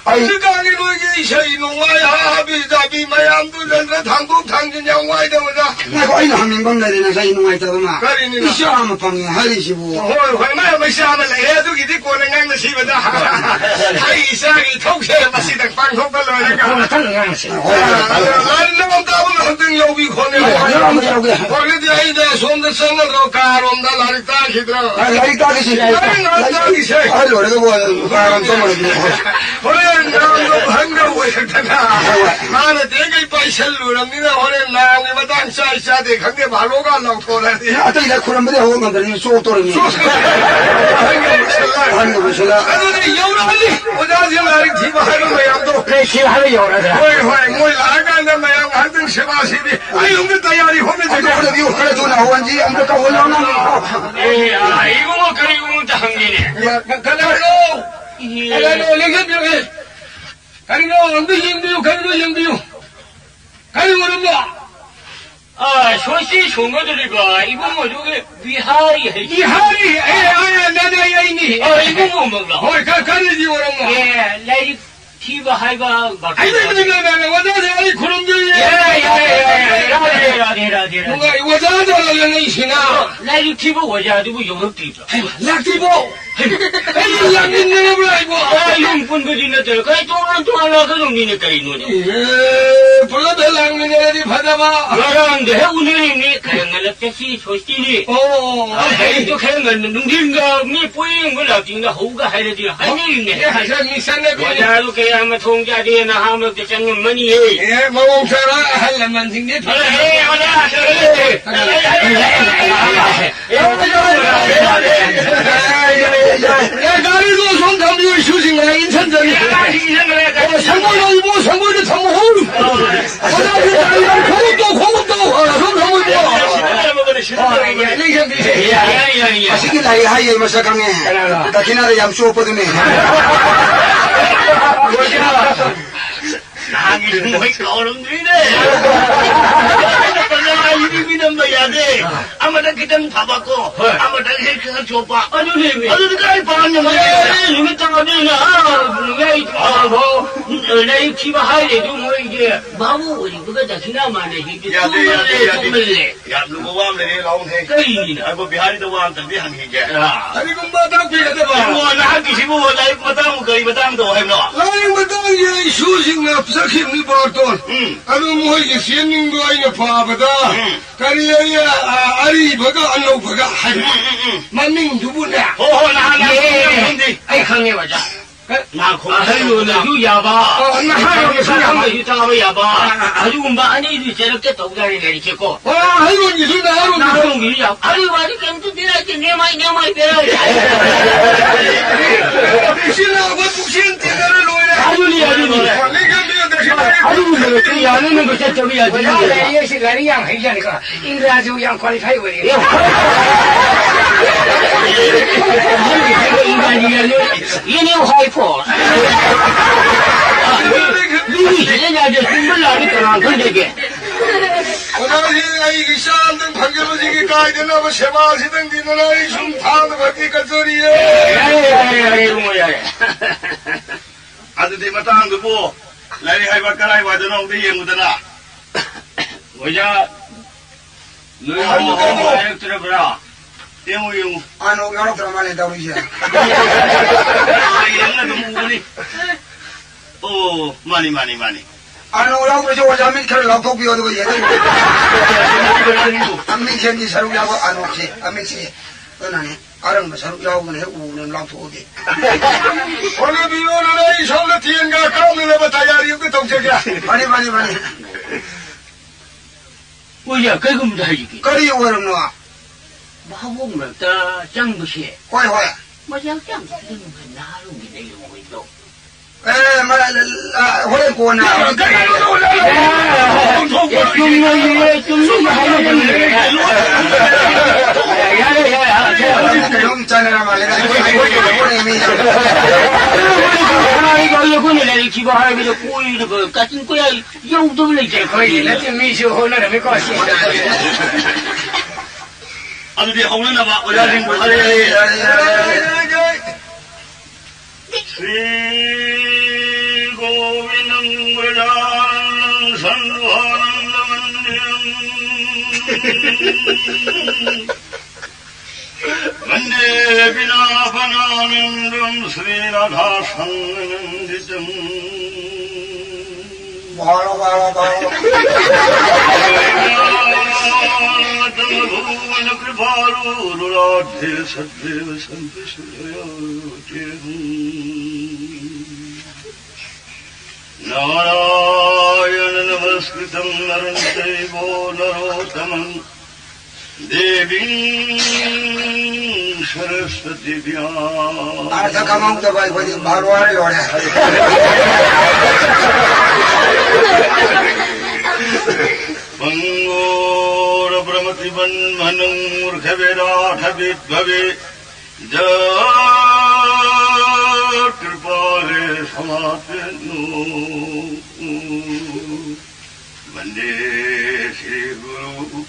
ꯑꯩ ꯍꯧꯖꯤꯛꯀꯥꯟꯒꯤ ꯅꯣꯏꯒꯤ ꯏꯁꯩ ꯅꯣꯡꯃꯥꯏ ꯍꯥ ꯍꯥꯕꯤ ꯖꯥꯕꯤ ꯃꯌꯥꯝꯗꯨ ꯖꯟꯇ꯭ꯔ ꯊꯥꯡꯗꯣꯛ ꯊꯥꯡꯖꯤꯟ ꯌꯥꯝ ꯋꯥꯏꯗ ꯑꯣꯖꯥ꯫ ꯉꯥꯏꯈꯣ, ꯑꯩꯅ ꯍꯪꯅꯤꯡꯕ ꯑꯃ ꯂꯩꯔꯦ ꯉꯁꯥꯏ ꯅꯨꯡꯉꯥꯏꯇꯕ ꯑꯃ꯫ ꯀꯔꯤꯅꯤꯅꯣ? ꯏꯆꯥ ꯑꯃ ꯐꯪꯉꯦ ꯍꯥꯏꯔꯤꯁꯤꯕꯨ꯫ ꯍꯣꯏ, ꯍꯣꯏ, ꯃꯥ ꯃꯩꯆꯥ ꯑꯃ ꯂꯩꯔꯦ, ꯑꯗꯨꯒꯤꯗꯤ ꯀꯣꯟꯅ ꯉꯥꯡꯅꯁꯤꯕꯗ꯫ ꯑꯩ ꯏꯆꯥꯒꯤ ꯏꯊꯧꯁꯦ ꯃꯁꯤꯗ ꯄꯥꯡꯊꯣꯛꯄ ꯂꯣꯏꯔꯒ꯫ ꯀꯣꯟꯅ ꯇꯞꯅ ꯉꯥꯡꯅꯁꯤ꯫ ꯍꯣꯏ, ꯍꯣꯏ, ꯍꯣꯏ꯫ ꯂꯥꯏꯔꯤꯛ ꯂꯧꯕ ꯇꯥꯕ ꯑꯃ ꯑꯝꯇꯪ ꯌꯧꯕꯤ ꯈꯣꯠꯂꯤ꯫ ꯍꯣꯏ, ꯍꯣꯏ, ꯌꯧꯔꯝꯒꯦ, ꯌꯧꯔꯝꯒꯦ꯫ ꯍꯣꯏ, ꯑꯗꯨꯗꯤ ꯑꯩꯅ ꯁꯣꯝꯗ ꯆꯪꯉꯗ꯭ꯔꯣ, ꯀꯥꯔꯣꯝꯗ ꯂꯥꯏꯔꯤꯛ ꯇꯥꯈꯤꯗ꯭ꯔꯣ? ꯑ, ꯂꯥꯏꯔꯤꯛ ꯇꯥꯈꯤꯁꯤ꯫ ꯂꯥꯏꯔꯤꯛ ꯉꯥꯛ ꯇꯥꯈꯤꯁꯦ꯫ ꯑꯍꯜ ꯑꯣꯏꯔꯒꯕꯨ, ꯑ, ꯀꯥꯔꯣꯝ ꯆꯪꯉꯨꯔꯗꯤ꯫ ꯍꯣꯔꯦꯟ ꯅꯥꯝꯗꯣ ꯈꯪꯗ ꯑꯣꯏꯔꯛꯇꯅ꯫ ꯍꯣꯏ, ꯍꯣꯏ꯫ ꯃꯥꯅ ꯇꯦꯡꯒꯩ ꯄꯥꯏꯁꯜꯂꯨꯔꯕꯅꯤꯅ ꯍꯣꯔꯦꯟ ꯅꯥꯝꯒꯤ ꯃꯇꯥꯡ ꯆꯥꯏ ꯆꯥꯗꯦ ꯈꯪꯗꯦ, ꯚꯥꯂꯣꯒ ꯂꯥꯎꯊꯣꯔꯛꯑꯗꯤ꯫ ꯑꯇꯩꯗ ꯈꯨꯔꯝꯕꯗꯤ ꯍꯧꯕ ꯉꯝꯗ꯭ꯔꯦ꯫ ꯆꯣꯛꯇꯣꯔꯤꯃꯤ꯫ ꯑꯍꯟꯒ ꯑꯣꯏꯁꯜꯂꯛ-, ꯑꯍꯟꯒ ꯑꯣꯏꯁꯜꯂꯛ꯫ ꯑꯗꯨꯗꯤ ꯌꯧꯔꯛꯑꯅꯤ꯫ ꯑꯣꯖꯥꯁꯤꯡ ꯂꯥꯏꯔꯤꯛ ꯊꯤꯕ ꯍꯥꯏꯕ ꯃꯌꯥꯝꯗꯣ꯫ ꯂꯩ ꯊꯤꯕ ꯍꯥꯏꯕ ꯌꯧꯔꯛꯑꯗ꯭ꯔꯥ? ꯍꯣꯏ, ꯍꯣꯏ꯫ ꯃꯣꯏ ꯂꯥꯛꯑꯀꯥꯟꯗ ꯃꯌꯥꯝ ꯉꯥꯏꯍꯥꯛꯇꯪ ꯁꯦꯕꯥ ꯁꯤꯕꯤ꯫ ꯑꯩ ꯑꯃꯨꯛꯇ ꯇꯌꯥꯔꯤ ꯍꯣꯠꯅꯖꯒꯦ꯫ ꯑꯗꯨ ꯍꯣꯠꯅꯕꯤꯌꯨ꯫ ꯈꯔ ꯊꯨꯅ ꯍꯧꯍꯟꯁꯤ꯫ ꯑꯝꯇ ꯀꯧꯍꯜꯂꯣ ꯅꯪ꯫ ꯑꯦ, ꯑ, ꯏꯕꯨꯡꯉꯣ, ꯀꯔꯤꯒꯨꯝꯕ ꯑꯝꯇ ꯍꯪꯒꯦꯅꯦ꯫ ꯀ-, ꯀꯅꯥꯅꯣ? ꯑꯦ꯫ ꯀꯅꯥꯅꯣ? ꯂꯦꯡꯁꯤꯟꯕꯤꯔꯛꯑꯦ꯫ ꯀꯔꯤꯅꯣ? ꯑꯝꯇ ꯌꯦꯡꯕꯤꯌꯨ, ꯀꯔꯤꯅꯣ? ꯌꯦꯡꯕꯤꯌꯨ꯫ ꯀꯔꯤ ꯑꯣꯏꯔꯝꯅꯣ? ꯑ, ꯁꯣꯁꯤ ꯁꯣꯡꯒꯗꯧꯔꯤꯕ ꯏꯕꯨꯡꯉꯣꯗꯨꯒꯤ ꯕꯤꯍꯥꯔꯤ ꯍꯥꯏ꯫ ꯕꯤꯍꯥꯔꯤ? ꯑꯦ, ꯑꯦ, ꯑꯦ, ꯅꯦ, ꯅꯦ, ꯑꯩꯅꯤ꯫ ꯑ, ꯏꯕꯨꯡꯉꯣꯃꯛꯂꯣ? ꯍꯣꯏ, ꯀ-, ꯀꯔꯤꯗꯤ ꯑꯣꯏꯔꯝꯃꯣ? ꯑꯦ, ꯂꯥꯏꯔꯤꯛ ꯊꯤꯕ ꯍꯥꯏꯕ ꯑꯩ, ꯑꯩ, ꯑꯩ, ꯑꯩ, ꯑꯩ, ꯑꯣꯖꯥꯁꯦ ꯑꯩ ꯈꯨꯔꯨꯝꯖꯔꯤ꯫ ꯌꯥꯔꯦ, ꯌꯥꯔꯦ, ꯌꯥꯔꯦ, ꯌꯥꯔꯦ, ꯔꯥꯙꯦ, ꯔꯥꯙꯦ, ꯔꯥꯙꯦ, ꯔꯥꯙꯦ꯫ ꯅꯨꯡꯉꯥꯏ, ꯑꯣꯖꯥꯗ ꯂꯩꯔꯝꯃꯤꯁꯤꯅ꯫ ꯂꯥꯏꯔꯤꯛ ꯊꯤꯕ ꯑꯣꯖꯥꯗꯨꯕꯨ ꯌꯧꯔꯛꯇ꯭ꯔꯤꯕ꯭ꯔꯣ? ꯍꯩꯃꯥ, ꯂꯥꯛꯇ꯭ꯔꯤꯕꯣ? ꯑꯩ ꯂꯥꯛꯃꯤꯟꯅꯔꯕ꯭ꯔꯥ ꯑꯩꯕꯣ? ꯑ, ꯌꯨꯝ ꯄꯨꯟꯕꯗꯤ ꯅꯠꯇꯅ ꯀꯔꯤ ꯇꯣꯉꯥꯟ ꯇꯣꯉꯥꯟ ꯂꯥꯛꯀꯗꯧꯅꯤꯅꯦ ꯀꯔꯤꯅꯣꯅꯦ? ꯏꯍꯦ, ꯄꯨꯂꯞ ꯍꯦꯛ ꯂꯥꯡꯃꯤꯟꯅꯔꯗꯤ ꯐꯗꯕ꯫ ꯉꯔꯥꯡꯗ ꯍꯦꯛ ꯎꯅꯔꯤꯅꯤ, ꯈꯔ ꯉꯜꯂꯛꯇꯦ, ꯁꯤ ꯁꯣꯏꯇꯤꯅꯤ꯫ ꯑꯣ, ꯑ, ꯍꯌꯦꯡꯗꯣ ꯈꯔ ꯉꯟꯅ, ꯅꯨꯡꯊꯤꯟꯒ ꯃꯤ ꯄꯣꯌꯦꯡꯕ ꯂꯥꯛꯇꯤꯡꯗ ꯍꯧꯒ ꯍꯥꯏꯔꯗꯤ ꯍꯥꯏꯅꯔꯤꯅꯦ꯫ ꯑꯦ, ꯍꯥꯏꯖ ꯃꯤ ꯆꯠꯅꯕꯤꯅꯤ꯫ ꯑꯣꯖꯥꯗꯣ ꯀꯌꯥ ꯃꯊꯣꯡ ꯆꯥꯗꯦ, ꯅꯍꯥ ꯃꯔꯛꯇ ꯆꯪꯉꯝꯃꯅꯤꯌꯦ꯫ ꯑꯦ, ꯃꯑꯣꯡ ꯆꯥꯔ ꯑꯍꯜ ꯂꯃꯟꯁꯤꯡꯗꯤ ꯑꯦ, ꯑꯦ, ꯑꯣꯖꯥ, ꯑꯦ, ꯒꯥꯔꯤꯗꯣ ꯁꯣꯝ ꯊꯝꯕꯤꯌꯨ, ꯏꯁꯨꯁꯤꯡ ꯉꯥꯏ ꯏꯟꯁꯤꯟꯖꯔꯤ꯫ ꯑꯣ, ꯁꯪꯒꯣꯏꯗꯣ ꯏꯕꯨꯡ, ꯁꯪꯒꯣꯏꯗ ꯊꯝꯃꯨ꯫ ꯑꯣꯖꯥꯒꯤ ꯒꯥꯔꯤ ꯌꯥꯝ ꯈꯣꯡꯎꯞ ꯇꯧ, ꯈꯣꯡꯎꯞ ꯇꯧ꯫ ꯑ, ꯁꯣꯝ ꯊꯝꯃꯨ ꯏꯕꯨꯡ꯫ ꯑ, ꯌꯥꯏ, ꯌꯥꯏ, ꯌꯥꯏ꯫ ꯑꯁꯤꯒꯤ ꯂꯥꯏꯔꯤꯛ ꯍꯥꯏꯌꯦ ꯃꯁꯛ ꯈꯪꯉꯦ꯫ ꯀꯅꯥꯅꯣ? ꯗꯈꯤꯅꯥꯗ ꯌꯥꯝ ꯆꯣꯞꯄꯗꯨꯅꯦ꯫ ꯅꯍꯥꯟꯒꯤ ꯃꯣꯏ ꯀꯥꯎꯔꯝꯗ꯭ꯔꯤꯅꯦ꯫ ꯑꯩꯅ ꯄꯪꯉꯥ ꯍꯥꯏꯕꯤ ꯅꯝꯕ ꯌꯥꯗꯦ꯫ ꯑꯃꯗ ꯈꯤꯇꯪ ꯐꯕꯀꯣ, ꯍꯣꯏ꯫ ꯑꯃꯗ ꯍꯦꯛ ꯈꯤꯇꯪ ꯆꯣꯞꯄ꯫ ꯑꯗꯨꯅꯦꯃꯤ꯫ ꯑꯗꯨꯗꯤ ꯀꯥꯏ ꯄꯥꯟ ꯉꯝꯗꯣꯏꯅꯣ? ꯑꯦ, ꯅꯨꯃꯤꯠ ꯇꯔꯥꯅꯤꯅ, ꯑꯥ, ꯌꯥꯏ ꯐꯥꯎꯕ ꯂꯥꯏꯔꯤꯛ ꯊꯤꯕ ꯍꯥꯏꯔꯦ ꯑꯗꯨ ꯃꯣꯏꯒꯤ ꯚꯥꯕꯨ ꯑꯣꯏꯔꯤꯕꯒ ꯗꯈꯤꯅꯥ ꯃꯥꯟꯅꯩ꯫ ꯌꯥꯗꯦ, ꯌꯥꯗꯦ, ꯌꯥꯗꯦ꯫ ꯆꯨꯝꯃꯜꯂꯦ꯫ ꯌꯥꯝ ꯂꯨꯕ ꯋꯥ ꯑꯃ ꯂꯩꯔꯦ, ꯂꯥꯎꯅꯦ꯫ ꯀꯔꯤꯅꯣ? ꯑꯩꯕꯨ ꯕꯤꯍꯥꯔꯤꯗ ꯋꯥ ꯑꯝꯇꯪꯗꯤ ꯍꯪꯈꯤꯒꯦ꯫ ꯑꯥ꯫ ꯀꯔꯤꯒꯨꯝꯕ ꯇꯥꯛꯄꯤꯒꯗꯕ? ꯏꯕꯨꯡꯉꯣ, ꯅꯍꯥꯛꯀꯤꯁꯤꯕꯨ ꯂꯥꯏꯔꯤꯛ ꯃꯇꯥꯡꯕꯨ ꯀꯔꯤ ꯃꯇꯥꯡꯗ ꯍꯥꯏꯕꯅꯣ? ꯂꯥꯏꯔꯤꯛ ꯃꯇꯥꯡꯁꯦ ꯏꯁꯨꯁꯤꯡꯅ ꯆꯠꯈꯤꯕꯅꯤ ꯕꯥꯔꯇꯣꯟ꯫ ꯎꯝ꯫ ꯑꯗꯨ ꯃꯣꯏꯒꯤ ꯆꯦꯟꯅꯤꯡꯗꯣ ꯑꯩꯅ ꯄꯥꯕꯗ ꯎꯝ꯫ ꯀꯔꯤ ꯑꯩ, ꯑ, ꯑꯔꯤꯕꯒ ꯑꯅꯧꯕꯒ ꯍꯥꯏꯕ꯫ ꯎꯝ, ꯎꯝ, ꯎꯝ꯫ ꯃꯃꯤꯡꯗꯨꯕꯨꯅꯦ꯫ ꯍꯣ, ꯍꯣ, ꯅꯍꯥꯟ, ꯅꯍꯥꯟ ꯑꯦ, ꯈꯪꯗꯦ꯫ ꯑꯩ ꯈꯪꯉꯦ, ꯑꯣꯖꯥ꯫ ꯅꯍꯥꯟ ꯈꯣꯡ ꯑꯍꯜ ꯑꯣꯏꯔꯁꯨ ꯌꯥꯕ, ꯑ, ꯅꯍꯥ ꯑꯣꯏꯔꯁꯨ ꯌꯥꯕ꯫ ꯈꯪꯕꯁꯨ ꯆꯥꯕ ꯌꯥꯕ꯫ ꯑ, ꯑ, ꯑ꯫ ꯑꯗꯨꯒꯨꯝꯕ ꯑꯅꯤꯗꯨ ꯆꯔꯛꯇ ꯇꯧꯖꯥꯔꯦ ꯂꯥꯏꯔꯤꯛꯁꯦꯀꯣ꯫ ꯑꯣ, ꯑꯍꯜ ꯑꯣꯏꯒꯤꯁꯨ ꯅꯍꯥ ꯑꯣꯏꯒꯤꯁꯨ꯫ ꯅꯍꯥ ꯑꯣꯏꯒꯤꯁꯨ ꯌꯥꯕ꯫ ꯑꯔꯤꯕ ꯍꯥꯏꯗꯤ ꯀꯩꯝꯇ ꯄꯤꯔꯛꯇꯦ, ꯅꯦꯃꯥꯏ, ꯅꯦꯃꯥꯏ ꯄꯤꯔꯛꯑꯣ꯫ ꯄꯤꯁꯤꯜꯂꯛꯑꯕ ꯄꯨꯛꯆꯦꯟ ꯇꯦꯟꯅꯔ ꯂꯣꯏꯔꯦ꯫ ꯑꯗꯨꯅꯤ, ꯑꯗꯨꯅꯤ꯫ ꯂꯩꯒꯅꯤ ꯑꯗꯨꯁꯨ꯫ ꯑꯗꯨꯒꯨꯝꯕꯗꯨ ꯌꯥꯅꯅꯕ ꯆꯠꯇꯕ ꯌꯥꯗꯦ꯫ ꯑꯣꯖꯥ ꯂꯩꯔꯤꯁꯦ ꯂꯥꯏꯔꯤꯛ ꯌꯥꯝ ꯍꯩꯖꯥꯠꯅꯤꯀꯣ꯫ ꯏꯪꯒ꯭ꯔꯥꯖꯤꯕꯨ ꯌꯥꯝ qualify ꯑꯣꯏꯔꯦ꯫ ꯏꯪꯒ꯭ꯔꯥꯖꯤ ꯌꯥꯝ ꯂꯣꯏ꯫ ꯏꯅꯦ ꯍꯥꯏ ꯐꯣ꯫ ꯃꯤꯒꯤ ꯁꯤꯖꯤꯟꯅꯗꯦ, ꯆꯨꯝꯕ ꯂꯥꯟꯕ ꯀꯅꯥ ꯈꯪꯗꯒꯦ? ꯑꯣꯖꯥꯁꯤ ꯑꯩꯒꯤ ꯏꯆꯥ ꯑꯝꯇꯪ ꯐꯪꯖꯕꯁꯤꯒꯤ ꯀꯥꯏꯗꯅꯕ ꯁꯦꯕꯥꯁꯤꯗꯪ ꯗꯤꯗꯅ ꯑꯩ ꯁꯨꯝ ꯊꯥꯗ ꯐꯠꯇꯤ ꯀꯠꯆꯔꯤꯌꯦ꯫ ꯌꯥꯔꯦ, ꯌꯥꯔꯦ, ꯌꯥꯔꯦ, ꯏꯕꯨꯡꯉꯣ, ꯌꯥꯔꯦ꯫ ꯑꯗꯨꯗꯤ ꯃꯇꯥꯡꯗꯨꯕꯨ ꯂꯥꯏꯔꯤꯛ ꯍꯥꯏꯕ ꯀꯔꯥꯏ ꯋꯥꯏꯗꯅꯣ ꯑꯝꯇ ꯌꯦꯡꯉꯨꯗꯅ꯫ ꯑꯣꯖꯥ, ꯅꯣꯏ ꯍꯥꯏꯌꯨ, ꯍꯥꯏꯌꯨ꯫ ꯍꯥꯏꯔꯛꯇ꯭ꯔꯕ꯭ꯔꯥ? ꯌꯦꯡꯉꯨ, ꯌꯦꯡꯉꯨ꯫ ꯑꯥ, ꯅꯣꯡ ꯌꯥꯎꯔꯛꯇ꯭ꯔ ꯃꯥꯜꯂꯦ ꯇꯧꯔꯤꯁꯦ꯫ ꯑꯥ, ꯌꯦꯡꯉ ꯑꯗꯨꯝ ꯎꯕꯅꯤ꯫ ꯑꯣ, ꯃꯥꯅꯤ, ꯃꯥꯅꯤ, ꯃꯥꯅꯤ꯫ ꯑꯅꯣꯛ ꯌꯥꯎꯗ꯭ꯔꯁꯨ ꯑꯣꯖꯥ ꯃꯤꯠ ꯈꯔ ꯂꯥꯎꯊꯣꯛꯄꯤꯌꯣ, ꯑꯗꯨꯒ ꯌꯦꯡꯉꯣ꯫ ꯑꯃꯤꯛꯁꯦꯟꯒꯤ ꯁꯔꯨꯛ ꯌꯥꯎꯕ ꯑꯅꯣꯛꯁꯦ, ꯑꯃꯤꯛꯁꯦ꯫ ꯑꯗꯨꯅꯅꯦ, ꯑꯔꯪꯕ ꯁꯔꯨꯛ ꯌꯥꯎꯕꯅ ꯍꯦꯛ ꯎꯕꯅꯦ ꯂꯥꯎꯊꯣꯛꯑꯗꯤ꯫ ꯍꯣꯠꯅꯕꯤꯌꯨ, ꯑꯗꯨꯅ ꯑꯩ ꯁꯣꯝꯗ ꯇꯦꯟꯒ ꯀꯥꯞꯅꯅꯕ ꯇꯌꯥꯔꯤ ꯑꯝꯇ ꯇꯧꯖꯒꯦ꯫ ꯐꯅꯤ, ꯐꯅꯤ, ꯐꯅꯤ꯫ ꯑꯣꯖꯥ, ꯀꯩꯒꯨꯝꯕꯗ ꯍꯥꯏꯖꯒꯦ꯫ ꯀꯔꯤ ꯑꯣꯏꯔꯕꯅꯣ? ꯚꯥꯕꯣꯛ ꯃꯔꯛꯇ ꯆꯪꯕꯁꯦ꯫ ꯍꯣꯏ, ꯍꯣꯏ꯫ ꯃꯁꯤ ꯍꯛꯆꯥꯡ ꯈꯤꯇꯪ ꯅꯍꯥꯔꯣꯜꯒꯤ ꯂꯩꯔꯝꯃꯣꯏꯗ꯭ꯔꯣ? ꯑꯦ, ꯃ-, ꯑ, ꯍꯣꯔꯦꯟ ꯀꯣꯟꯅ꯫ ꯀꯔꯤꯅꯣ, ꯑꯣꯖꯥ? ꯑꯦ, ꯆꯨꯝꯅ ꯌꯦꯡꯉꯦ, ꯆꯨꯝꯅ ꯍꯥꯏꯔꯛꯄꯅꯦ꯫ ꯌꯥꯔꯦ, ꯌꯥꯔꯦ, ꯌꯥꯔꯦ꯫ ꯀꯩꯅꯣꯝ ꯆꯥꯟꯅꯔ ꯃꯥꯜꯂꯦ꯫ ꯑꯩꯈꯣꯏꯅ ꯂꯥꯏꯔꯤꯛ ꯊꯤꯕ ꯍꯥꯏꯕꯗ ꯀꯣꯏꯔꯒ ꯀꯥꯆꯤꯟ ꯀꯣꯏꯌꯥ ꯌꯧꯗꯕ ꯂꯩꯇꯦ꯫ ꯑꯩꯈꯣꯏꯒꯤ ꯅꯠꯇꯦ, ꯃꯤꯁꯨ ꯍꯣꯠꯅꯔꯝꯃꯤꯀꯣ꯫ ꯑꯗꯨꯗꯤ ꯍꯧꯅꯅꯕ ꯑꯣꯖꯥꯁꯤꯡꯕꯨ ꯍꯔꯦ ꯍꯔꯦ꯫ ꯁ꯭ꯔꯤ ꯒꯣꯕꯤꯟꯗꯝ ꯕ꯭ꯔꯖꯥꯅꯟꯗꯝ ꯁꯟꯗꯨꯍꯥꯅꯟꯗ ꯃꯟꯗꯤꯔꯝ ꯚꯟꯗꯦ ꯕꯤꯅꯥꯄనాನಂದಂ ಶ್ರೀರಾಧಾ ಸಂಗನಂದಿತಂ. ಬಾಳ, ಬಾಳ, ಬಾಳ. ಭುವನ ಕೃಪಾಲೂರುರಾಧ್ಯೆ ಸದ್ದೇವ ಸಂತ ಸುದಯಾಚೇಹಂ. नारायण नमस्कृतं नरं चैव नरोत्तमम्। देवीं सरस्वती व्यासं अर्थ कमाऊंगा भाई, भाई, भगवान लोड़ा। पङ्गोरप्रमतिबन्धनं मूर्खवेदाठविद्भवे। जत्कृपाले समाप्यन्नो। वन्दे श्रीगुरु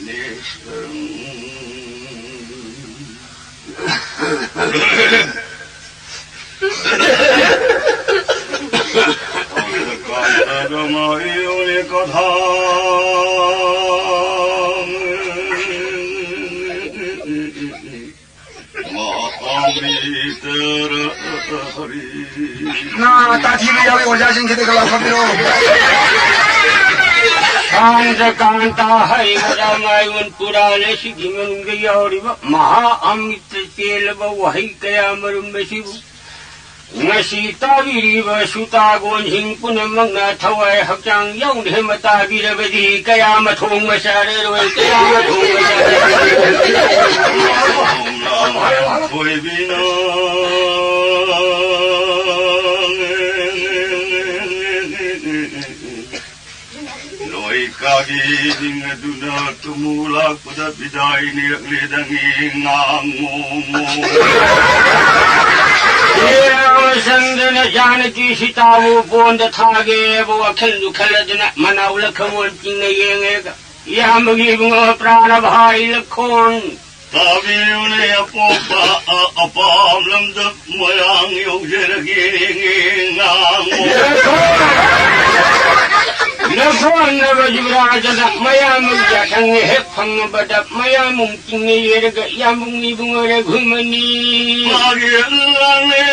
ईश्वरम्। कान्तगमयोनिकथा। मामि ꯉꯥ ꯇꯥꯊꯤꯕ ꯌꯥꯎꯏ, ꯑꯣꯖꯥꯁꯤꯡꯁꯤꯗ ꯈꯔ ꯂꯥꯎꯊꯣꯛꯄꯤꯔꯛꯑꯣ꯫ ꯁꯥꯟꯗ꯭ꯔꯀꯥꯟꯇ ꯍꯥꯏꯔꯤꯕ ꯔꯥꯃꯥꯌꯟ ꯄꯨꯔꯥꯟ ꯑꯁꯤꯒꯤ ꯃꯅꯨꯡꯗ ꯌꯥꯎꯔꯤꯕ ꯃꯍꯥ ꯑꯃ꯭ꯔꯤꯇ ꯆꯦꯜꯂꯕ ꯋꯥꯍꯩ ꯀꯌꯥ ꯃꯔꯨꯝ ꯑꯁꯤꯕꯨ ꯉꯁꯤ ꯇꯥꯕꯤꯔꯤꯕ ꯁꯨꯇꯥꯒꯣꯟꯁꯤꯡ ꯄꯨꯝꯅꯃꯛꯅ ꯊꯋꯥꯏ ꯍꯛꯆꯥꯡ ꯌꯥꯎꯅ ꯍꯦꯟꯅ ꯇꯥꯕꯤꯔꯕꯗꯤ ꯀꯌꯥ ꯃꯊꯣꯡ ꯃꯆꯥꯔꯔꯣꯏ, ꯀꯌꯥ ꯃꯊꯣꯡ ꯃꯆꯥꯔꯔꯣꯏ꯫ ꯊꯣꯏꯕꯤꯅ ꯂꯣꯏ ꯀꯥꯒꯤ ꯅꯤꯡ ꯑꯗꯨꯅ ꯇꯨꯃꯨ ꯂꯥꯛꯄꯗ ꯕꯤꯗꯥꯏ ꯅꯤꯔꯛꯂꯦꯗꯪ ꯉꯥꯡꯉꯣ꯫ ꯏꯔꯥꯡ ꯆꯪꯗꯅ ꯖꯥꯅꯀꯤ ꯁꯤꯇꯥꯕꯨ ꯄꯣꯟꯗ ꯊꯥꯒꯦꯕ ꯋꯥꯈꯜꯗꯨ ꯈꯜꯂꯗꯅ ꯃꯅꯥꯎ ꯂꯈꯃꯣꯟ ꯆꯤꯡꯅ ꯌꯦꯡꯉꯦꯒ ꯏꯌꯥꯝꯕꯒꯤ ꯏꯕꯨꯡꯉꯣ ꯄ꯭ꯔꯥꯅ ꯚꯥꯏ ꯂꯈꯣꯟ꯫ ꯇꯥꯕꯤꯌꯨꯅꯦ ꯑꯄꯣꯛꯄ ꯑ-, ꯑꯄꯥꯝ ꯂꯝꯗ ꯃꯣꯏꯔꯥꯡ ꯌꯧꯖꯔꯒꯦ ꯉꯥꯡꯉꯣ꯫ ꯂꯈꯣꯟꯅꯕ ꯌꯨꯕꯔꯥꯖꯅ ꯃꯌꯥꯝ ꯌꯥꯊꯪ ꯍꯦꯛ ꯐꯪꯉꯕꯗ ꯃꯌꯥꯝ ꯆꯤꯡꯅ ꯌꯦꯔꯒ ꯌꯥꯝꯕꯨꯡ ꯏꯕꯨꯡꯉꯣ ꯔꯘꯨꯃꯅꯤ꯫ ꯃꯥꯒꯤ ꯂꯥꯡꯂꯦ,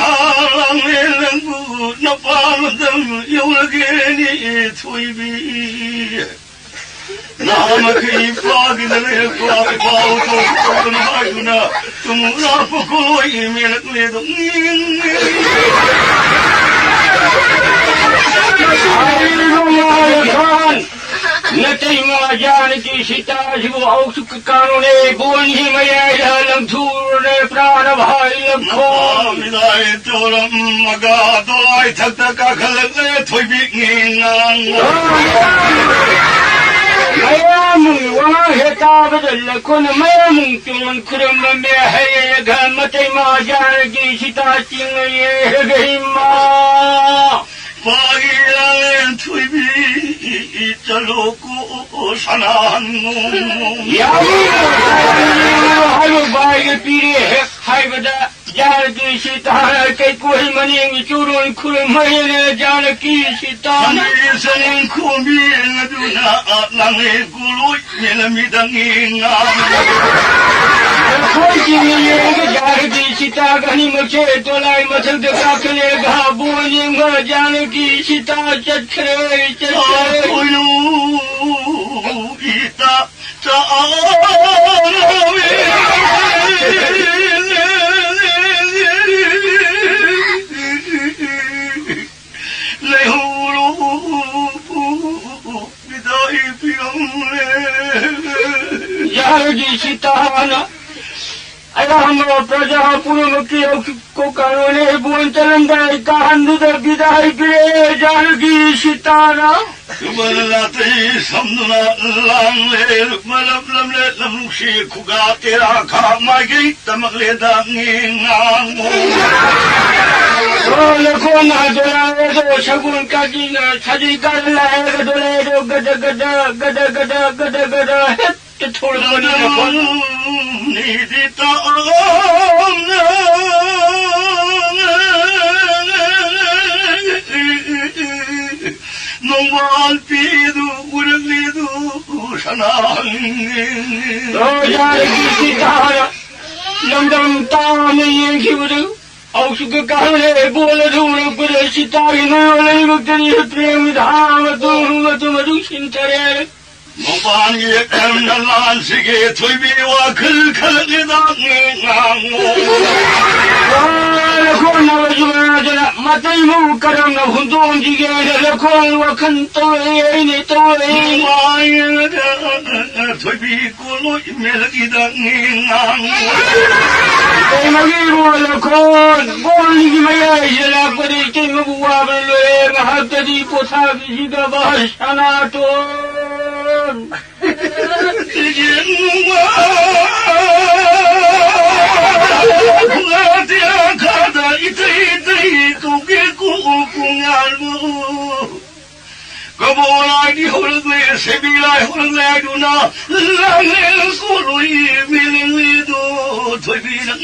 ꯍꯥ, ꯂꯥꯡꯂꯦ ꯅꯪꯕꯨ ꯅꯄꯥ ꯃꯇꯝ ꯌꯧꯔꯒꯦꯅꯦ ꯊꯣꯏꯕꯤ꯫ ꯅꯍꯥꯟꯃꯈꯩ ꯏꯄꯥꯒꯤꯗ ꯂꯩꯔꯛꯄ ꯏꯄꯥ ꯎꯊꯣꯛ ꯇꯧꯗꯨꯅ ꯍꯥꯏꯗꯨꯅ ꯇꯨꯝ ꯂꯥꯛꯄ ꯈꯣꯏ ꯃꯦꯂꯛꯂꯦꯗꯣ꯫ ꯅꯇꯩꯃ ꯖꯥꯅꯀꯤ ꯁꯤꯇꯥꯁꯤꯕꯨ ꯍꯧꯁꯨ ꯀꯥꯅꯣꯅꯦ, ꯕꯣꯟꯒꯤ ꯃꯌꯥꯏꯗ ꯂꯪꯊꯣꯛꯎꯔꯣꯅꯦ, ꯄ꯭ꯔꯥꯅ ꯚꯥꯏ ꯂꯪꯈꯣꯡ꯫ ꯃꯤꯗꯥꯏ ꯇꯧꯔꯝꯃꯒ ꯗꯣꯂꯥꯏ ꯊꯛꯇ ꯀꯥꯈꯠꯂꯛꯂꯦ ꯊꯣꯏꯕꯤ ꯉꯥꯡꯉꯣ꯫ ꯃꯌꯥꯝ ꯋꯥꯉꯥꯡ ꯍꯦꯛ ꯇꯥꯕꯗ ꯂꯈꯣꯟ ꯃꯌꯥꯝ ꯇꯣꯟ ꯈꯨꯔꯨꯝꯕ ꯃꯦ ꯍꯩꯔꯒ ꯃꯇꯩꯃ ꯖꯥꯅꯀꯤ ꯁꯤꯇꯥ ꯆꯤꯡꯉ ꯌꯦꯡꯉꯒ ꯏꯃꯥ꯫ ꯄꯥꯒꯤ ꯂꯥꯂꯦꯟ ꯊꯣꯏꯕꯤ ꯆꯠꯂꯣꯀꯣ ꯁꯅꯥꯍꯟ ꯉꯣꯡ꯫ ꯌꯥꯝ ꯍꯥꯏꯕ ꯕꯥꯏꯒ ꯄꯤꯔꯦ ꯍꯦꯛ ꯍꯥꯏꯕꯗ ꯖꯥꯅꯀꯤ ꯁꯤꯇꯥꯅ ꯀꯩꯀꯣꯏ ꯃꯅꯤꯡ ꯆꯨꯔꯣꯟ ꯈꯨꯔꯨꯝ ꯍꯩꯔꯦ ꯖꯥꯅꯀꯤ ꯁꯤꯇꯥꯅ꯫ ꯁꯅꯥꯍꯟ ꯈꯣꯝꯕꯤ ꯑꯗꯨꯅ ꯂꯥꯡꯂꯦꯟ ꯀꯣꯂꯣꯏ ꯃꯦꯂꯝꯃꯤꯗꯪ ꯉꯥꯡ꯫ ꯂꯐꯣꯏꯁꯤꯡꯅ ꯌꯦꯡꯉꯒ ꯖꯥꯅꯀꯤ ꯁꯤꯇꯥꯒ ꯑꯅꯤꯃꯛꯁꯦ ꯗꯣꯂꯥꯏ ꯃꯊꯛꯇ ꯀꯥꯈꯠꯂꯦ꯫ ꯕꯣꯟ ꯌꯦꯡꯕ ꯖꯥꯅꯀꯤ ꯁꯤꯇꯥ ꯆꯠꯈ꯭ꯔꯦ, ꯆꯠꯈ꯭ꯔꯦ꯫ ꯑꯣꯏꯌꯨ, ꯏꯇꯥ, ꯇꯥ꯫ ꯂꯩꯍꯧꯔꯣ꯫ ꯕꯤꯗꯥꯏ ꯄꯤꯔꯝꯂꯦ꯫ ꯌꯥꯔꯒꯤ ꯁꯤꯇꯥꯅ ꯑꯌꯥꯝꯕ ꯄ꯭ꯔꯖꯥ ꯄꯨꯝꯅꯃꯛꯀꯤ ꯀꯣꯀꯥꯔꯣꯅꯦ ꯏꯕꯣꯟ ꯆꯠꯂꯝꯗꯥꯏ ꯀꯥꯍꯟꯗꯨꯗ ꯕꯤꯗꯥꯏ ꯄꯤꯔꯛꯑꯦ ꯌꯥꯔꯒꯤ ꯁꯤꯇꯥꯅ꯫ ꯁꯨꯃꯥꯏꯅ ꯅꯥꯇꯩ ꯁꯝꯗꯨꯅ ꯂꯥꯡꯂꯦ ꯃꯔꯝ ꯂꯝꯂꯦ ꯂꯝꯂꯨꯛꯁꯤ ꯈꯨꯒꯥ ꯇꯦꯔꯥ ꯈꯥ ꯃꯥꯏꯀꯩ ꯇꯃꯛꯂꯦꯗ ꯉꯦꯡ ꯉꯥꯡꯉꯨ꯫ ꯑꯣ, ꯂꯩꯈꯣꯝꯅ ꯍꯥꯏꯗꯣꯔꯛꯑꯦ ꯑꯗꯣ ꯁꯒꯣꯜ ꯀꯥꯡꯖꯩꯅ ꯁꯥꯖꯤ ꯀꯥꯔ ꯂꯥꯛꯑꯦ ꯑꯗꯣ ꯂꯩ ꯑꯗꯣ ꯒꯗ ꯒꯗ, ꯒꯗ ꯒꯗ, ꯒꯗ ꯒꯗ ꯍꯦꯛꯇ ꯊꯣꯛꯂꯛꯄꯅꯤ ꯂꯩꯈꯣꯝ꯫ ꯅꯤꯗꯤ ꯇꯥꯛꯑꯝꯅ ꯅꯣꯡꯕꯥꯜ ꯄꯤꯗꯨ ꯎꯔꯛꯂꯤꯗꯨ ꯁꯅꯥ ꯍꯪꯉꯤ꯫ ꯔꯣꯖꯥꯒꯤ ꯁꯤꯇꯥꯔ ꯂꯝꯗꯝ ꯇꯥꯅ ꯌꯦꯡꯈꯤꯕꯗꯨ ꯍꯧꯖꯤꯛꯀ ꯀꯥꯟꯅꯔꯦ ꯕꯣꯜ ꯑꯗꯨ ꯎꯔꯛꯄꯗ ꯁꯤꯇꯥꯒꯤ ꯅꯣꯏ ꯂꯩꯕꯛꯇꯅꯤ ꯄ꯭ꯔꯦꯝꯒꯤ ꯙꯥꯔ ꯃꯇꯨꯝ ꯃꯇꯨꯝ ꯑꯗꯨ ꯁꯤꯟꯊꯔꯦ꯫ ꯃꯄꯥꯟꯒꯤ ꯌꯦꯛꯅ ꯂꯥꯟꯁꯤꯒꯤ ꯊꯣꯏꯕꯤ ꯋꯥꯈꯜ ꯈꯜꯂꯛꯂꯤꯗꯥꯛꯅꯤ ꯉꯥꯡꯉꯨ꯫ ꯂꯧꯈꯣꯟꯅꯕꯁꯨ ꯃꯅꯥꯗꯅ ꯃꯇꯩ ꯃꯧ ꯀꯔꯝꯅ ꯍꯨꯟꯗꯣꯛꯑꯝꯁꯤꯒꯦ ꯍꯥꯏꯅ ꯂꯧꯈꯣꯟ ꯋꯥꯈꯜ ꯇꯧꯔꯛꯏ ꯑꯩꯅ ꯇꯧꯔꯛꯏ꯫ ꯃꯥꯏꯅ ꯊꯣꯏꯕꯤ ꯀꯣꯜꯂꯣꯏ ꯃꯦꯂꯛꯏꯗꯥꯛꯅꯤ ꯉꯥꯡꯉꯨ꯫ ꯀꯩꯃꯒꯤ ꯏꯔꯣ ꯂꯧꯈꯣꯟ ꯀꯣꯜꯂꯤꯒꯤ ꯃꯌꯥꯏꯁꯤꯗ ꯂꯥꯛꯄꯗ ꯏꯇꯩꯃꯕꯨ ꯋꯥꯕꯅ ꯂꯣꯏꯔꯦ ꯉꯥꯏꯍꯥꯛꯇꯗꯤ ꯄꯣꯊꯥꯕꯤꯁꯤꯗꯕ ꯁꯅꯥꯇꯣꯟ꯫ ꯀꯕꯣꯂꯥꯏꯗꯤ ꯍꯧꯔꯛꯂꯦ, ꯁꯦꯕꯤ ꯂꯥꯏ ꯍꯧꯔꯛꯂꯦ ꯍꯥꯏꯗꯨꯅ ꯂꯥꯡꯂꯦ ꯀꯣꯂꯣꯏ ꯃꯦꯂꯦꯂꯦꯗꯣ ꯊꯣꯏꯕꯤ ꯅꯪ꯫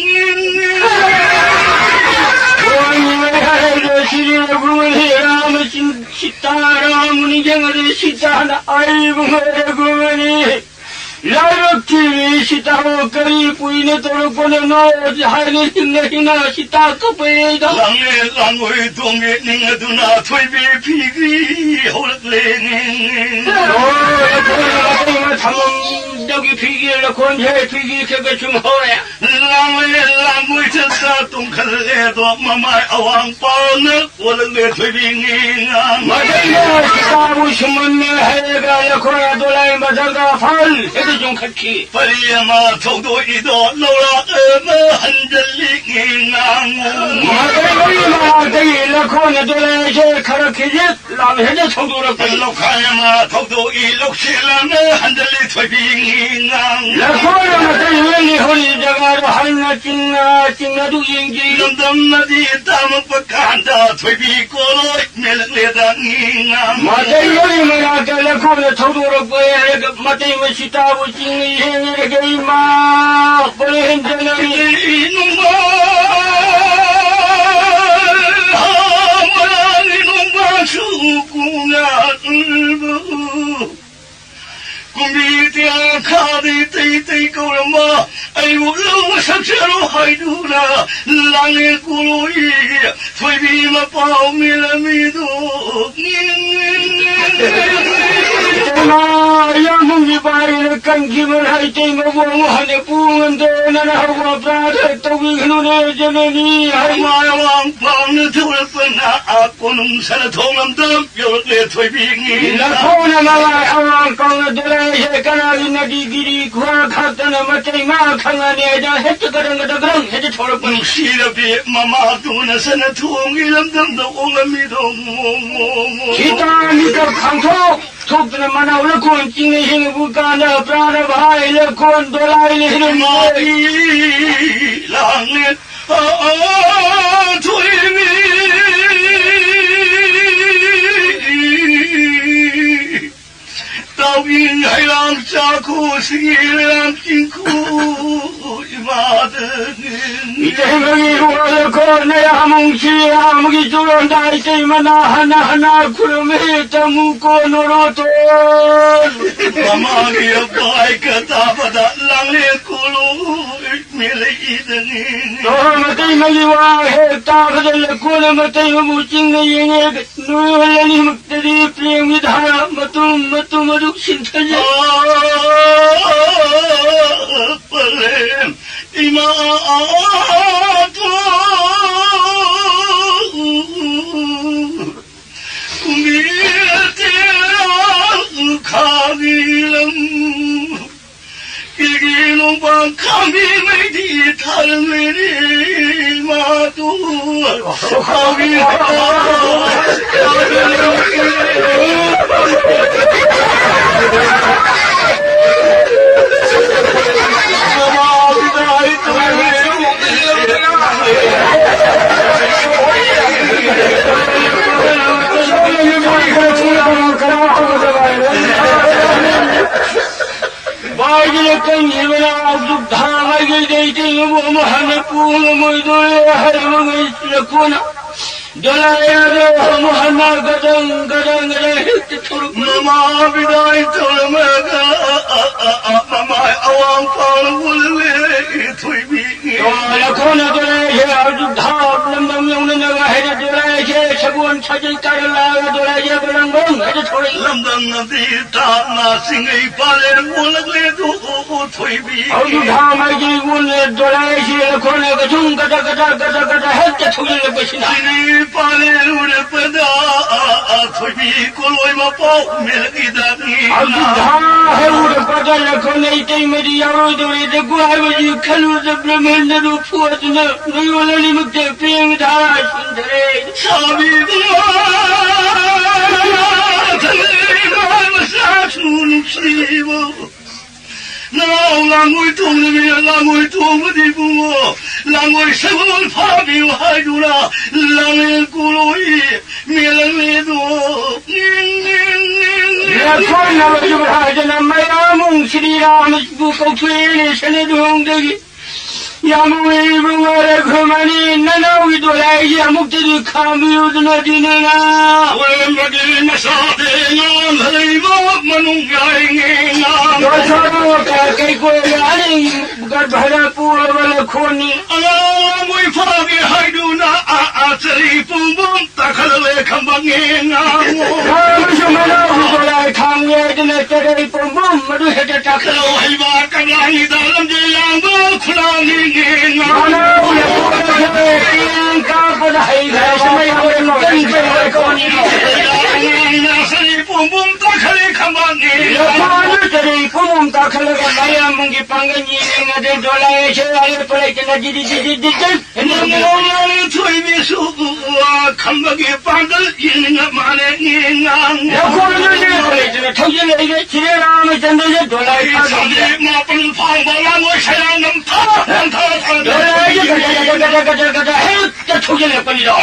ꯁꯤꯇꯥꯔꯥꯃꯨꯅꯤ ꯌꯦꯡꯉꯗꯤ ꯁꯤꯇꯥꯅ ꯑꯩꯕꯨ ꯉꯥꯏꯔꯒꯨꯝꯕꯅꯤ꯫ ꯂꯥꯏꯕꯛ ꯊꯤꯔꯤ ꯁꯤꯇꯥꯕꯨ ꯀꯔꯤ ꯀꯨꯏꯅ ꯇꯧꯔꯛꯄꯅꯣ? ꯍꯥꯏꯅ ꯍꯤꯡꯅ ꯍꯤꯡꯅ ꯁꯤꯇꯥ ꯀꯞꯄꯦꯗ꯫ ꯂꯥꯡꯂꯦ ꯂꯥꯡꯂꯣꯏ ꯇꯣꯡꯒꯦ ꯅꯤꯡ ꯑꯗꯨꯅ ꯊꯣꯏꯕꯤ ꯐꯤꯒꯤ ꯍꯧꯔꯛꯂꯦ꯫ ꯂꯣꯏꯔꯦ, ꯂꯣꯏꯔꯦ, ꯃꯇꯩ ꯃꯊꯝꯗꯒꯤ ꯐꯤꯒꯤ ꯂꯈꯣꯟꯁꯦ ꯐꯤꯒꯤ ꯈꯔ ꯈꯔ ꯁꯨꯝ ꯍꯧꯔꯦ꯫ ꯂꯥꯡꯂꯦ ꯂꯥꯡꯂꯣꯏ ꯆꯠꯇ ꯇꯣꯡꯈꯠꯂꯦ ꯑꯗꯣ ꯃꯃꯥꯏ ꯑꯋꯥꯡ ꯄꯥꯎꯅ ꯃꯇꯩꯅ ꯁꯤꯇꯥꯕꯨ ꯁꯨꯝꯃꯟꯅꯦ ꯍꯥꯏꯔꯒ ꯂꯈꯣꯏ ꯑꯗꯣ ꯂꯥꯏ ꯃꯊꯛꯇ ꯐꯜ ꯍꯦꯛꯇ ꯆꯣꯡꯈꯠꯈꯤ꯫ ꯄꯔꯤ ꯑꯃ ꯊꯧꯗꯣꯛꯏꯗꯣ ꯂꯧꯔꯥꯛ ꯑꯃ ꯍꯟꯖꯜꯂꯤ ꯉꯥꯡꯉꯨ꯫ ꯃꯇꯩ ꯃꯔꯤ ꯃꯔꯥꯛꯇꯒꯤ ꯂꯈꯣꯏ ꯑꯗꯣ ꯂꯥꯏꯁꯦ ꯈꯔ ꯈꯤꯖꯤꯛ ꯂꯥꯝ ꯍꯦꯛꯇ ꯊꯧꯗꯣꯔꯛꯄꯅꯤ꯫ ꯂꯧꯈꯥꯏ ꯑꯃ ꯊꯧꯗꯣꯛꯏ ꯂꯧꯁꯦꯜ ꯑꯃ ꯍꯟꯖꯜꯂꯤ ꯊꯣꯏꯕꯤ ꯉꯥꯡꯉꯨ꯫ ꯂꯈꯣꯏꯅ ꯃꯇꯩ ꯃꯔꯤ ꯍꯧꯔꯤ ꯖꯒꯥꯗꯣ ꯍꯟꯅ ꯆꯤꯡꯅ ꯆꯤꯡꯅꯗꯨ ꯌꯦꯡꯖꯩ꯫ ꯂꯝꯗꯝꯅꯗꯤ ꯇꯥꯃꯛꯄ ꯀꯥꯟꯗ ꯊꯣꯏꯕꯤ ꯀꯣꯂꯣꯏ ꯃꯦꯂꯛꯂꯦꯗ ꯉꯥꯡ꯫ ꯃꯇꯩ ꯃꯔꯤ ꯃꯅꯥꯛꯇ ꯂꯈꯣꯏꯅ ꯊꯧꯗꯣꯔꯛꯄ ꯍꯥꯏꯔꯒ ꯃꯇꯩ ꯃꯁꯤ ꯇꯥꯕꯨ ꯆꯤꯡꯅ ꯌꯦꯡꯉꯦꯔꯒ ꯏꯃꯥ ꯄꯔꯦꯟ ꯆꯠꯅꯔꯤ꯫ ꯏꯅꯨꯡꯃ ꯃꯔꯥꯡ ꯏꯅꯨꯡꯃꯁꯨ ꯀꯨꯡꯅ ꯀꯨꯝꯕꯤ ꯇꯤꯌꯥ ꯈꯥꯗꯤ ꯇꯩ ꯇꯩ ꯀꯧꯔꯝꯕ ꯑꯩꯕꯨ ꯂꯧ ꯃꯁꯛ ꯆꯠꯂꯣ ꯍꯥꯏꯗꯨꯅ ꯂꯥꯡꯉꯦ ꯀꯣꯂꯣꯏ ꯊꯣꯏꯕꯤ ꯃꯄꯥꯎ ꯃꯦꯂꯝꯃꯤꯗꯣ꯫ ꯏꯃꯥ ꯏꯌꯥꯝꯕꯒꯤ ꯄꯥꯏꯔ ꯀꯟꯈꯤꯕ ꯍꯥꯏ ꯇꯩꯃꯕꯨ ꯑꯃꯨꯛ ꯍꯟꯅ ꯄꯨ ꯉꯝꯗꯅ ꯍꯧꯕ ꯄ꯭ꯔꯥꯊ ꯇꯧꯕꯤꯒꯅꯨꯅꯦ ꯖꯅꯅꯤ ꯍꯥꯏ꯫ ꯑꯃꯥꯏ ꯑꯋꯥꯡ ꯄꯥꯡꯅ ꯊꯧꯔꯛꯄꯅ ꯑꯥ ꯀꯣꯅꯨꯡ ꯁꯅ ꯊꯣꯡ ꯂꯝꯗꯝ ꯌꯧꯔꯛꯂꯦ ꯊꯣꯏꯕꯤꯒꯤ ꯅꯈꯣꯡꯅ ꯃꯉꯥꯏ ꯑꯋꯥꯡ ꯀꯪꯅ ꯗꯣꯂꯥꯏꯁꯦ ꯀꯅꯥꯒꯤ ꯅꯗꯤ ꯒꯤꯔꯤ ꯈꯨꯋꯥ ꯈꯥꯛꯇꯅ ꯃꯇꯩ ꯃꯥ ꯈꯪꯉꯅꯤ ꯍꯥꯏꯗꯅ ꯍꯦꯛꯇ ꯀꯗꯪ ꯀꯗꯪ ꯀꯗꯪ ꯍꯦꯛꯇ ꯊꯣꯛꯂꯛꯄꯅꯤ꯫ ꯅꯨꯡꯁꯤꯔꯕꯤ ꯃꯃꯥꯗꯨꯅ ꯁꯅ ꯊꯣꯡꯒꯤ ꯂꯝꯗꯝꯗ ꯑꯣꯛꯂꯝꯃꯤꯗꯣ ꯃꯣ ꯃꯣ ꯃꯣ꯫ ꯁꯤꯇꯥ ꯃꯤꯀꯞ ꯈꯥꯡꯊꯣꯛ ꯊꯣꯛꯇꯅ ꯃꯅꯥꯎ ꯂꯀꯣꯟ ꯆꯤꯡꯅ ꯍꯤꯡꯉꯕꯨ ꯀꯥꯟꯗ ꯄ꯭ꯔꯥꯅ ꯚꯥꯏ ꯂꯀꯣꯟ ꯗꯣꯂꯥꯏ ꯂꯩꯔꯝꯃꯤ꯫ ꯏꯃꯥꯒꯤ ꯂꯥꯡꯂꯦ ꯇꯥꯎꯏ ꯍꯩꯔꯥꯡ ꯆꯥꯈꯣ ꯁꯤꯡꯒꯤ ꯂꯩꯔꯥꯡ ꯆꯤꯡꯈꯣ ꯏꯃꯥꯗꯅꯤ꯫ ꯏꯇꯩ ꯃꯒꯤ ꯋꯥꯂ ꯀꯣꯟꯅ ꯌꯥꯝ ꯅꯨꯡꯁꯤ, ꯌꯥꯝꯒꯤ ꯆꯨꯔꯣꯟꯗ ꯏꯇꯩ ꯃꯅꯥ ꯍꯟꯅ ꯍꯟꯅ ꯈꯨꯔꯨꯝꯃꯤ, ꯇꯝꯃꯨ ꯀꯣꯟꯅꯔꯣ ꯇꯣꯟ꯫ ꯃꯃꯥꯒꯤ ꯑꯄꯥꯏ ꯀ ꯇꯥꯕꯗ ꯂꯥꯡꯂꯦꯟ ꯀꯣꯜꯂꯣꯏ ꯃꯦꯂꯩꯗꯅꯤ꯫ ꯇꯣꯔ ꯃꯇꯩ ꯃꯒꯤ ꯋꯥ ꯍꯦꯛ ꯇꯥꯕꯗ ꯂꯀꯣꯟꯅ ꯃꯇꯩ ꯃꯕꯨ ꯆꯤꯡꯅ ꯌꯦꯡꯉꯦ꯫ ꯅꯣꯏ ꯑꯅꯤꯃꯛꯇꯗꯤ ꯄ꯭ꯔꯦꯝꯒꯤ ꯙꯥꯔꯥ ꯃꯇꯨꯝ ꯃꯇꯨꯝ ꯑꯗꯨ ꯁꯤꯟꯊꯖꯩ꯫ ꯏꯃꯥ ꯈꯥꯒꯤ ꯂꯝ ꯀꯦꯒꯤ ꯅꯣꯡꯕꯥꯟ ꯈꯥꯝꯕꯤ ꯃꯩꯗꯤ ꯊꯥꯔꯝꯃꯤꯅꯤ ꯃꯥꯗꯨ꯫ ꯈꯥꯝꯕꯤ ꯃꯥꯏꯗꯨꯅ ꯀꯟꯈꯤꯕꯅ ꯑꯕꯗꯨꯜ ꯙꯥ ꯃꯥꯏꯀꯩꯗ ꯏꯇꯩꯃꯕꯨ ꯑꯃꯨꯛ ꯍꯟꯅ ꯄꯨ ꯉꯝꯃꯣꯏꯗꯣꯔꯦ ꯍꯥꯏꯔꯕꯉꯩ ꯂꯀꯣꯟꯅ ꯗꯣꯂꯥꯏ ꯑꯗꯨ ꯑꯃꯨꯛ ꯍꯟꯅ ꯒꯗꯪ ꯒꯗꯪ ꯒꯗꯪ ꯍꯦꯛꯇ ꯊꯣꯔꯛꯄ꯫ ꯃꯃꯥ ꯕꯤꯗꯥꯏ ꯇꯧꯔꯝꯃꯒ ꯃꯃꯥꯏ ꯑꯋꯥꯡ ꯐꯥꯎꯅ ꯎꯠꯂꯦ ꯊꯣꯏꯕꯤ꯫ ꯂꯀꯣꯟꯅ ꯗꯣꯂꯥꯏꯁꯦ ꯑꯕꯗꯨꯜ ꯙꯥ ꯂꯝꯗꯝ ꯌꯧꯅꯅꯕ ꯍꯥꯏꯅ ꯗꯣꯂꯥꯏꯁꯦ ꯁꯒꯣꯜ ꯁꯥꯖꯩ ꯀꯥꯔ ꯂꯥꯛꯑꯒ ꯗꯣꯂꯥꯏꯁꯦ ꯕꯔꯪ ꯕꯔꯪ ꯍꯥꯏꯅ ꯊꯣꯔꯛꯏ꯫ ꯂꯝꯗꯝ ꯑꯗꯤ ꯇꯥꯞꯅ ꯆꯤꯡꯉꯩ ꯄꯥꯂꯦ ꯑꯣꯜꯂꯛꯂꯦ ꯑꯗꯨ ꯊꯣꯏꯕꯤ꯫ ꯍꯧꯖꯤꯛ ꯊꯥ ꯃꯥꯏꯒꯤ ꯏꯉꯣꯟꯗ ꯗꯣꯂꯥꯏꯁꯤ ꯂꯈꯣꯟꯅ ꯀꯆꯨꯝ ꯀꯗ ꯀꯗ ꯀꯗ ꯀꯗ ꯍꯦꯛꯇ ꯊꯧꯖꯤꯜꯂꯛꯄꯁꯤꯅ꯫ ꯆꯤꯡꯉꯩ ꯄꯥꯂꯦ ꯎꯔꯛꯄꯗ ꯊꯣꯏꯕꯤ ꯀꯣꯂꯣꯏ ꯃꯄꯥꯎ ꯃꯦꯂꯛꯏꯗꯅꯤ꯫ ꯍꯧꯖꯤꯛ ꯊꯥ ꯍꯦꯛ ꯎꯔꯛꯄꯗ ꯂꯈꯣꯟꯅ ꯏꯇꯩꯃꯗꯤ ꯌꯥꯎꯔꯣꯏꯗꯧꯔꯦ ꯗꯒꯨ ꯍꯥꯏꯕꯁꯤ ꯈꯜꯂꯨꯗ ꯕ꯭ꯔꯍꯃꯟꯗꯗꯨ ꯐꯨꯗꯨꯅ ꯅꯣꯏ ꯑꯣꯜꯂꯅꯤꯃꯛꯇ ꯄꯦꯡ ꯊꯥꯔ ꯁꯤꯟꯊꯔꯦ꯫ ꯁꯥꯕꯤꯕ ꯃꯆꯥꯁꯨ ꯅꯨꯡꯁꯤꯕ ꯅꯅꯥꯎ ꯂꯥꯡꯒꯣꯏ ꯇꯣꯡꯂꯤꯕꯅꯤꯅ ꯂꯥꯡꯒꯣꯏ ꯇꯣꯡꯕꯗꯤ ꯏꯕꯨꯡꯉꯣ ꯂꯥꯡꯒꯣꯏ ꯁꯒꯣꯜ ꯐꯥꯕꯤꯌꯨ ꯍꯥꯏꯗꯨꯅ ꯂꯥꯡꯂꯦꯟ ꯀꯣꯂꯣꯏ ꯃꯦꯂꯛꯂꯦꯗꯣ꯫ ꯂꯦꯟꯊꯣꯏꯅꯕꯁꯨ ꯍꯥꯏꯗꯅ ꯃꯌꯥꯝ ꯑꯃꯨꯛ ꯁ꯭ꯔꯤ ꯔꯥꯃꯕꯨ ꯀꯧꯊꯣꯛꯑꯦꯅꯦ ꯁꯅꯥ ꯂꯨꯍꯣꯡꯗꯒꯤ꯫ ꯌꯥꯝ ꯎꯏꯕ ꯋꯥꯔꯦ ꯈꯨꯃꯅꯤ, ꯅꯅꯥꯎꯒꯤ ꯗꯣꯂꯥꯏꯁꯦ ꯑꯃꯨꯛꯇꯗꯤ ꯈꯥꯝꯕꯤꯌꯨꯗꯅ ꯗꯤꯅꯦꯅ꯫ ꯑꯣꯏꯔꯝꯕꯒꯤ ꯃꯁꯥꯗꯤ ꯉꯥꯡꯈꯩꯕ ꯃꯅꯨꯡ ꯌꯥꯏꯉꯦꯅ꯫ ꯗꯣꯁꯣꯔꯣ ꯀ ꯀꯩ ꯀꯣꯏ ꯑꯅꯤ ꯒꯔꯚꯔ ꯄꯨꯔꯕ ꯂꯈꯣꯅꯤ꯫ ꯑꯉꯥꯡ ꯃꯣꯏ ꯐꯥꯕꯤ ꯍꯥꯏꯗꯨꯅ ꯑꯥ ꯑꯥ ꯆꯔꯤ ꯄꯨꯡꯕꯨꯝ ꯇꯥꯈꯠꯂꯦ ꯈꯝꯕ ꯉꯦꯉꯥ꯫ ꯈꯥꯝꯕꯁꯨ ꯃꯅꯥꯎꯒꯤ ꯗꯣꯂꯥꯏ ꯈꯥꯝꯒꯦ ꯍꯥꯏꯗꯨꯅ ꯆꯔꯤ ꯄꯨꯡꯕꯨꯝ ꯃꯗꯨ ꯍꯦꯛꯇ ꯇꯥꯈꯠꯂꯦ꯫ ꯂꯧ ꯍꯩꯕ ꯀꯪꯂꯥꯒꯤꯗ ꯂꯝꯖꯦꯜ ꯌꯥꯡꯕ ꯈꯨꯂꯥꯡꯅꯤ ꯉꯦꯉꯥ꯫ ꯃꯅꯥꯎ ꯂꯐꯨꯗ ꯀꯌꯥꯝ ꯀꯥꯞꯄꯗ ꯍꯩꯈ꯭ꯔꯦ ꯁꯃꯥꯏ ꯌꯥꯝ ꯀꯟꯕ ꯑꯣꯏꯔꯛꯄꯅꯤ꯫ ꯉꯦꯉꯥ ꯁꯔꯤ ꯄꯨꯡꯕꯨꯝ ꯇꯥꯈꯠꯂꯦ ꯈꯝꯕ ꯉꯦꯉꯥ꯫ ꯂꯐꯨꯗ ꯆꯔꯤ ꯄꯨꯡꯕꯨꯝ ꯇꯥꯈꯠꯂꯒ ꯃꯌꯥꯝꯒꯤ ꯄꯥꯡꯒꯜ ꯌꯦꯡꯉꯗꯤ ꯗꯣꯂꯥꯏ ꯑꯁꯦ ꯑꯔꯦꯞꯄ ꯂꯩꯇꯅ ꯗꯤꯗꯤ ꯗꯤꯗꯤ ꯗꯤꯗꯤ ꯊꯣꯏꯕꯤꯁꯨ ꯈꯝꯕꯒꯤ ꯄꯥꯡꯒꯜ ꯌꯦꯡꯅꯤꯡꯉ ꯃꯥꯜꯂꯦ ꯉꯦꯉꯥ꯫ ꯂꯧꯈꯣꯡꯗ ꯂꯦꯞꯄ ꯂꯩꯇꯅ ꯊꯧꯖꯤꯜꯂꯛꯏꯅꯦ ꯁꯤꯔꯦ ꯔꯥꯃꯆꯟꯗ꯭ꯔꯁꯦ ꯗꯣꯂꯥꯏ ꯐꯥꯕꯤꯗ꯫ ꯃꯥꯄꯜ ꯐꯥꯎꯕ ꯂꯥꯡꯉꯣꯏ ꯁꯌꯥꯡ ꯅꯝꯊꯥ ꯅꯝꯊꯥ ꯊꯥꯗ꯫ ꯗꯣꯂꯥꯏꯁꯦ ꯒꯗ ꯒꯗ ꯒꯗ ꯒꯗ ꯒꯗ ꯍꯦꯛꯇ ꯊꯧꯖꯤꯜꯂꯛꯄꯅꯤꯗꯣ꯫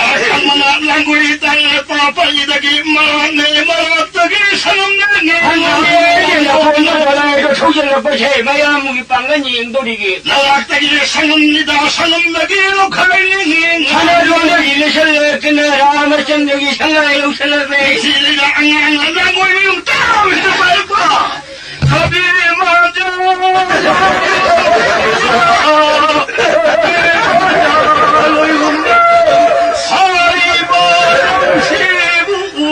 ꯃꯉꯥ ꯂꯥꯡꯒꯣꯏ ꯇꯥꯡ ꯄꯥꯄꯩꯗꯒꯤ ꯃꯥꯅꯦ ꯃꯔꯛꯇꯒꯤ ꯁꯅꯝꯅꯦ ꯉꯦꯉꯥ꯫ ꯍꯪꯉꯦ ꯂꯧꯈꯣꯡꯗ ꯗꯣꯂꯥꯏꯗꯣ ꯊꯧꯖꯤꯜꯂꯛꯄꯁꯦ ꯃꯌꯥꯝꯒꯤ ꯄꯥꯡꯒꯜ ꯌꯦꯡꯗꯣꯔꯤꯒꯦ꯫ ꯂꯩꯕꯥꯛꯇꯒꯤ ꯁꯪꯒꯝꯅꯤꯗ ꯁꯪꯒꯝꯗꯒꯤ ꯂꯧꯈꯠꯂꯛꯏ ꯉꯦꯉꯥ꯫ ꯁꯅꯥꯗꯣꯟꯗꯒꯤ ꯂꯩꯁꯜꯂꯛꯇꯅ ꯔꯥꯃꯆꯟꯗ꯭ꯔꯒꯤ ꯁꯉꯥꯏ ꯂꯧꯁꯜꯂꯛꯂꯦ꯫ ꯁꯤꯗ ꯑꯉꯥꯡ ꯑꯉꯥꯡ ꯑꯣꯏꯕ ꯌꯨꯝ ꯇꯥꯕꯁꯤꯗ ꯄꯥꯏꯔꯛꯄ꯫ ꯊꯕꯤ ꯃꯥꯟꯖ ꯁꯥꯔꯤꯕ ꯅꯨꯡꯁꯤꯕꯨ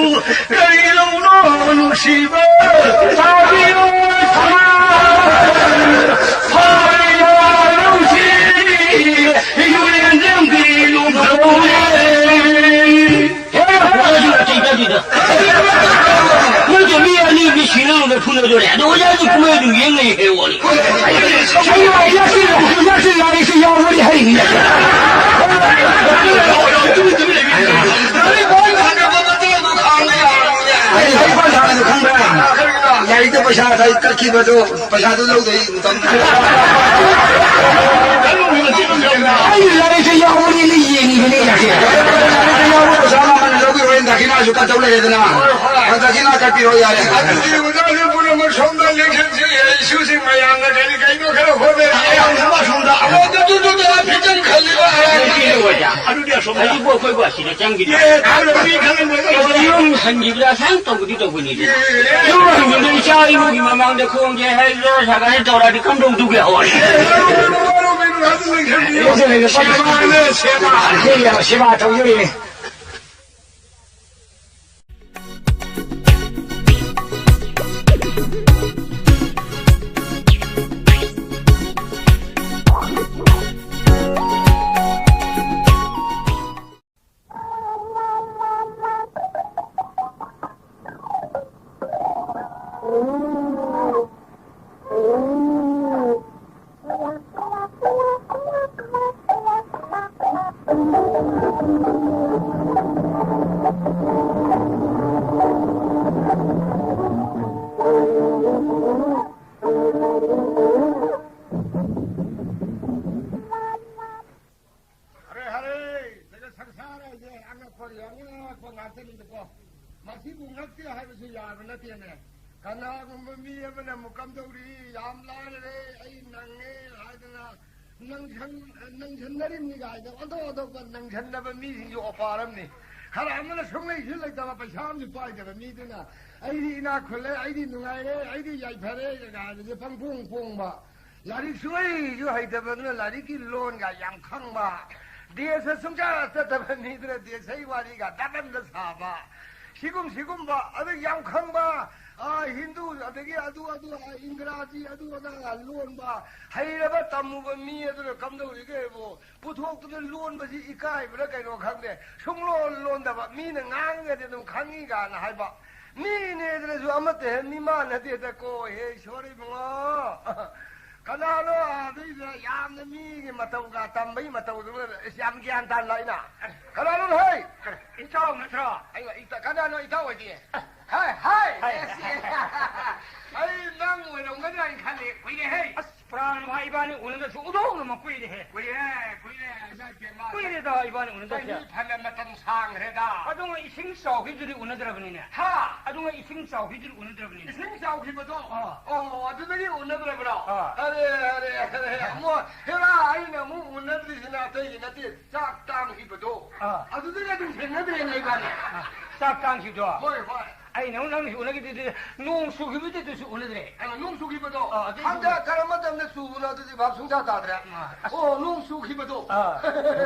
ꯀꯔꯤꯗꯧꯅꯣ ꯅꯨꯡꯁꯤꯕ꯫ ꯇꯥꯕꯤꯌꯨ ꯁꯅꯥ ꯐꯥꯔꯤꯕ ꯂꯧꯁꯤ ꯌꯨꯔꯦꯟꯖꯝꯒꯤ ꯂꯣꯡꯊꯧꯅꯦ꯫ ꯍꯦ, ꯑꯣꯖꯥꯁꯨ ꯅꯥꯇꯩ ꯆꯥꯗꯦꯗ꯫ ꯅꯣꯏꯁꯦ ꯃꯤ ꯑꯅꯤ ꯃꯤ ꯁꯤꯅꯕ ꯐꯨꯅꯗꯣꯔꯦ꯫ ꯑꯗꯣ ꯑꯣꯖꯥꯁꯨ ꯀꯨꯝꯍꯩ ꯑꯗꯨꯝ ꯌꯦꯡ ꯂꯩ ꯍꯥꯏ ꯋꯥꯅꯤ꯫ ꯁꯤ ꯂꯥꯏꯔꯤꯛꯁꯤ, ꯂꯥꯏꯔꯤꯛꯁꯤ, ꯂꯥꯏꯔꯤꯛꯁꯤ ꯌꯥꯎꯕꯅꯤ ꯍꯥꯏꯔꯤꯅꯤ꯫ ꯑꯩ ꯂꯥꯏꯔꯤꯛ ꯄꯥ ꯁꯥꯕꯗꯣ ꯈꯪꯕ꯭ꯔꯥ? ꯂꯥꯏꯔꯤꯛꯇ ꯄꯩꯁꯥ ꯉꯁꯥꯏ ꯀꯛꯈꯤꯕꯗꯣ, ꯄꯩꯁꯥꯗꯣ ꯂꯧꯗꯣꯏ ꯃꯇꯝ꯫ ꯑꯩ ꯂꯥꯏꯔꯤꯛꯇ ꯌꯥꯎꯕꯅꯤꯅ ꯌꯦꯡꯉꯤꯕꯅꯤ ꯉꯁꯤ꯫ ꯂꯥꯏꯔꯤꯛꯇ ꯌꯥꯎꯕ ꯄꯩꯁꯥ ꯃꯃꯜ ꯂꯧꯕꯤꯔꯣꯏ, ꯗꯈꯤꯅꯥꯁꯨ ꯀꯛꯇꯧ ꯂꯩꯔꯦꯗꯅ꯫ ꯗꯈꯤꯅꯥ ꯀꯛꯄꯤꯔꯣ ꯌꯥꯔꯦ꯫ ꯑꯗꯨꯗꯤ ꯑꯣꯖꯥꯁꯨ ꯄꯨꯝꯅꯃꯛ ꯁꯣꯝꯗ ꯏꯂꯦꯛꯁꯟꯁꯤ ꯏꯁꯨꯁꯤ ꯃꯌꯥꯝꯅ ꯀꯔꯤ ꯀꯩꯅꯣ ꯈꯔ ꯍꯣꯠꯅꯔꯤ꯫ ꯑꯌꯥꯝꯕ ꯑꯁꯣꯝꯗ꯫ ꯑꯗꯣ ꯑꯗꯨ, ꯑꯗꯨ, ꯑꯗꯨ, ꯑꯗꯨ ꯐꯤꯇꯪ ꯈꯜꯂꯤꯕ ꯑꯉꯥꯡꯁꯤꯡꯁꯤ꯫ ꯑꯗꯨꯗꯤ ꯑꯁꯣꯝꯗ꯫ ꯑꯗꯨꯕꯨ ꯑꯩꯈꯣꯏꯕꯨ ꯑꯁꯤꯗ ꯆꯪꯈꯤꯗꯦ꯫ ꯑꯦ, ꯈꯜꯂꯣ, ꯃꯤ ꯈꯜꯂꯣ, ꯃꯣꯏ ꯈꯜꯂꯣ꯫ ꯌꯨꯝ ꯍꯟꯈꯤꯕꯗ ꯑꯁꯥꯏꯅ ꯇꯧꯕꯗꯤ ꯇꯧꯕꯅꯤꯗꯦ꯫ ꯑꯦ, ꯑꯦ, ꯌꯨꯝ ꯍꯟꯈꯤꯕꯗ ꯏꯆꯥ ꯏꯃꯨꯡꯒꯤ ꯃꯃꯥꯡꯗ ꯈꯣꯡꯁꯦ ꯍꯩꯔ ꯁꯥꯒꯠ ꯇꯧꯔꯛꯑꯗꯤ ꯀꯝꯗꯧꯗꯨꯒꯦ ꯍꯋꯥꯏ꯫ ꯑꯦ, ꯑꯦ, ꯑꯦ, ꯑꯦ, ꯑꯦ, ꯑꯦ, ꯁꯦꯕꯥꯅꯦ, ꯁꯦꯕꯥ꯫ ꯁꯦꯕꯥ ꯇꯧꯖꯔꯤꯅꯦ꯫ ꯑꯔꯦ, ꯍꯔꯦ, ꯖꯒꯠ ꯁꯪꯁꯥꯔ ꯍꯥꯏꯁꯦ ꯑꯉꯛꯄꯒꯤ ꯑꯉꯛꯄ ꯉꯥꯛꯇꯅꯤꯗꯀꯣ꯫ ꯃꯁꯤꯕꯨ ꯉꯛꯇꯦ ꯍꯥꯏꯕꯁꯨ ꯌꯥꯕ ꯅꯠꯇꯦꯅꯦ꯫ ꯀꯅꯥꯒꯨꯝꯕ ꯃꯤ ꯑꯃꯅ ꯑꯃꯨꯛ ꯀꯝꯗꯧꯔꯤ, ꯌꯥꯝ ꯂꯥꯏꯔꯔꯦ, ꯑꯩ ꯅꯪꯉꯦ ꯍꯥꯏꯗꯅ ꯅꯪꯁꯟ-, ꯅꯪꯁꯟꯅꯔꯤꯕꯅꯤ ꯀꯥꯏꯅ ꯑꯣꯟꯊꯣꯛ ꯑꯣꯟꯊꯣꯛꯄ ꯅꯪꯁꯟꯅꯕ ꯃꯤꯁꯤꯡꯁꯨ ꯑꯣꯄꯥꯔꯝꯅꯤ꯫ ꯈꯔ ꯑꯃꯅ ꯁꯨꯡꯂꯩꯁꯨ ꯂꯩꯇꯕ, ꯄꯩꯁꯥ ꯑꯃꯁꯨ ꯄꯥꯏꯗꯕ ꯃꯤꯗꯨꯅ ꯑꯩꯗꯤ ꯏꯅꯥꯛ ꯈꯨꯜꯂꯦ, ꯑꯩꯗꯤ ꯅꯨꯡꯉꯥꯏꯔꯦ, ꯑꯩꯗꯤ ꯌꯥꯏꯐꯔꯦ ꯀꯥꯏꯅꯁꯦ ꯄꯪꯐꯣꯡ ꯐꯣꯡꯕ꯫ ꯂꯥꯏꯔꯤꯛ ꯁꯨꯡꯍꯩꯁꯨ ꯍꯩꯇꯕꯗꯨꯅ ꯂꯥꯏꯔꯤꯛꯀꯤ ꯂꯣꯟꯒ ꯌꯥꯝ ꯈꯪꯕ, ꯗꯦꯁꯇ ꯁꯨꯡꯆꯠ ꯆꯠꯇꯕ ꯃꯤꯗꯨꯅ ꯗꯦꯁꯩ ꯋꯥꯔꯤꯒ ꯗꯕꯟꯗ ꯁꯥꯕ, ꯁꯤꯒꯨꯝ ꯁꯤꯒꯨꯝꯕ, ꯑꯗꯨ ꯌꯥꯝ ꯈꯪꯕ, ꯑ, ꯍꯤꯟꯗꯨ, ꯑꯗꯒꯤ ꯑꯗꯨ, ꯑꯗꯨ, ꯑ, ꯏꯪꯒ꯭ꯔꯥꯖꯤ, ꯑꯗꯨ ꯑꯗꯥꯒ ꯂꯣꯟꯕ, ꯍꯩꯔꯕ ꯇꯝꯃꯨꯕ ꯃꯤ ꯑꯗꯨꯅ ꯀꯝꯗꯧꯔꯤꯒꯦꯕꯨ ꯄꯨꯊꯣꯛꯇꯨꯅ ꯂꯣꯟꯕꯁꯤ ꯏꯀꯥꯏꯕ꯭ꯔꯥ ꯀꯩꯅꯣ ꯈꯪꯗꯦ, ꯁꯨꯡꯂꯣꯟ ꯂꯣꯟꯗꯕ, ꯃꯤꯅ ꯉꯥꯡꯉꯒꯗꯤ ꯑꯗꯨꯝ ꯈꯪꯉꯤ ꯀꯥꯏꯅ ꯍꯥꯏꯕ, ꯃꯤꯅꯦꯗꯅꯁꯨ ꯑꯃꯠꯇ ꯍꯦꯛ ꯃꯤꯃꯥꯟ ꯅꯠꯇꯦꯗꯀꯣ꯫ ꯍꯦ ꯏꯁꯣꯔ ꯏꯕꯨꯡꯉꯣ꯫ ꯀꯅꯥꯅꯣ ꯑꯗꯨꯏꯗꯨꯅ ꯌꯥꯝꯅ ꯃꯤꯒꯤ ꯃꯇꯧꯒ ꯇꯝꯕꯒꯤ ꯃꯇꯧꯗꯨꯒ ꯏꯁ ꯌꯥꯝ ꯒ꯭ꯌꯥꯟ ꯇꯥꯅ ꯂꯥꯛꯏꯅ? ꯀꯅꯥꯅꯣ ꯍꯩ? ꯏꯇꯥꯎ ꯅꯠꯇ꯭ꯔꯣ? ꯑꯩ, ꯏꯇ-, ꯀꯅꯥꯅꯣ ꯏꯇꯥꯎ ꯑꯣꯏꯗꯤ? ꯍꯥꯏ, ꯍꯥꯏ! ꯍꯥꯏ꯫ ꯑꯩ ꯅꯪ ꯑꯣꯏꯔꯝꯒꯗ꯭ꯔꯥ ꯍꯥꯏꯅ ꯈꯜꯂꯤ꯫ ꯀꯨꯏꯔꯦ ꯍꯩ꯫ ꯑꯁ, ꯄ꯭ꯔꯥꯟ ꯚꯥꯏ, ꯏꯕꯥꯅꯤ ꯎꯅꯗꯕꯁꯨ ꯎꯗꯧꯅ ꯃ ꯀꯨꯏꯔꯦꯍꯦ꯫ ꯀꯨꯏꯔꯦ, ꯀꯨꯏꯔꯦ, ꯏꯃꯥ ꯏꯕꯦꯝꯃ꯫ ꯀꯨꯏꯔꯦꯗ ꯏꯕꯥꯅꯤ ꯎꯅꯗꯕꯁꯦ꯫ ꯆꯍꯤ ꯐꯅ ꯃꯇꯝ ꯁꯥꯡꯈ꯭ꯔꯦꯗ꯫ ꯑꯗꯨꯒ ꯏꯁꯤꯡ ꯆꯥꯎꯈꯤꯕꯗꯨꯗꯤ ꯎꯅꯗ꯭ꯔꯕꯅꯤꯅꯦ꯫ ꯍꯥ? ꯑꯗꯨꯒ ꯏꯁꯤꯡ ꯆꯥꯎꯈꯤꯕꯗꯨꯗꯤ ꯎꯅꯗ꯭ꯔꯕꯅꯤꯅꯦ꯫ ꯏꯁꯤꯡ ꯆꯥꯎꯈꯤꯕꯗꯣ? ꯑꯥ꯫ ꯑꯣ, ꯑꯗꯨꯗꯒꯤ ꯎꯅꯗ꯭ꯔꯕ꯭ꯔꯣ? ꯑꯥ꯫ ꯑꯔꯦ, ꯑꯔꯦ, ꯑꯔꯦ, ꯑꯃꯨꯛ, ꯍꯦꯔꯥ, ꯑꯩꯅ ꯑꯃꯨꯛ ꯎꯅꯗ꯭ꯔꯤꯁꯤꯅ ꯑꯇꯩꯒꯤ ꯅꯠꯇꯦ, ꯆꯥꯛ ꯇꯥꯡꯈꯤꯕꯗꯣ꯫ ꯑꯥ꯫ ꯑꯗꯨꯗꯒꯤ ꯑꯗꯨꯝ ꯊꯦꯡꯅꯗ꯭ꯔꯦꯅꯦ ꯏꯕꯥꯅꯤ꯫ ꯑꯥ, ꯆꯥꯛ ꯇꯥꯡꯈꯤꯕꯗꯣ? ꯍꯣꯏ, ꯍꯣꯏ꯫ ꯑꯩꯅ ꯑꯃꯨꯛ ꯅꯪ ꯎꯅꯈꯤꯗꯨꯗꯤ ꯅꯣꯡ ꯆꯨꯈꯤꯕꯗꯨꯗꯁꯨ ꯎꯅꯗ꯭ꯔꯦ꯫ ꯑ, ꯅꯣꯡ ꯆꯨꯈꯤꯕꯗꯣ? ꯑ, ꯑꯗꯨꯏ ꯍꯟꯗꯛ ꯆꯨꯈꯤꯕ- ꯀꯔꯝꯕ ꯃꯇꯝꯗ ꯆꯨꯕꯅꯣ ꯑꯗꯨꯗꯤ ꯚꯥꯞ ꯁꯨꯡꯇꯥ ꯇꯥꯗ꯭ꯔꯦ꯫ ꯑ, ꯑꯁ꯫ ꯑꯣ, ꯅꯣꯡ ꯆꯨꯈꯤꯕꯗꯣ꯫ ꯑ꯫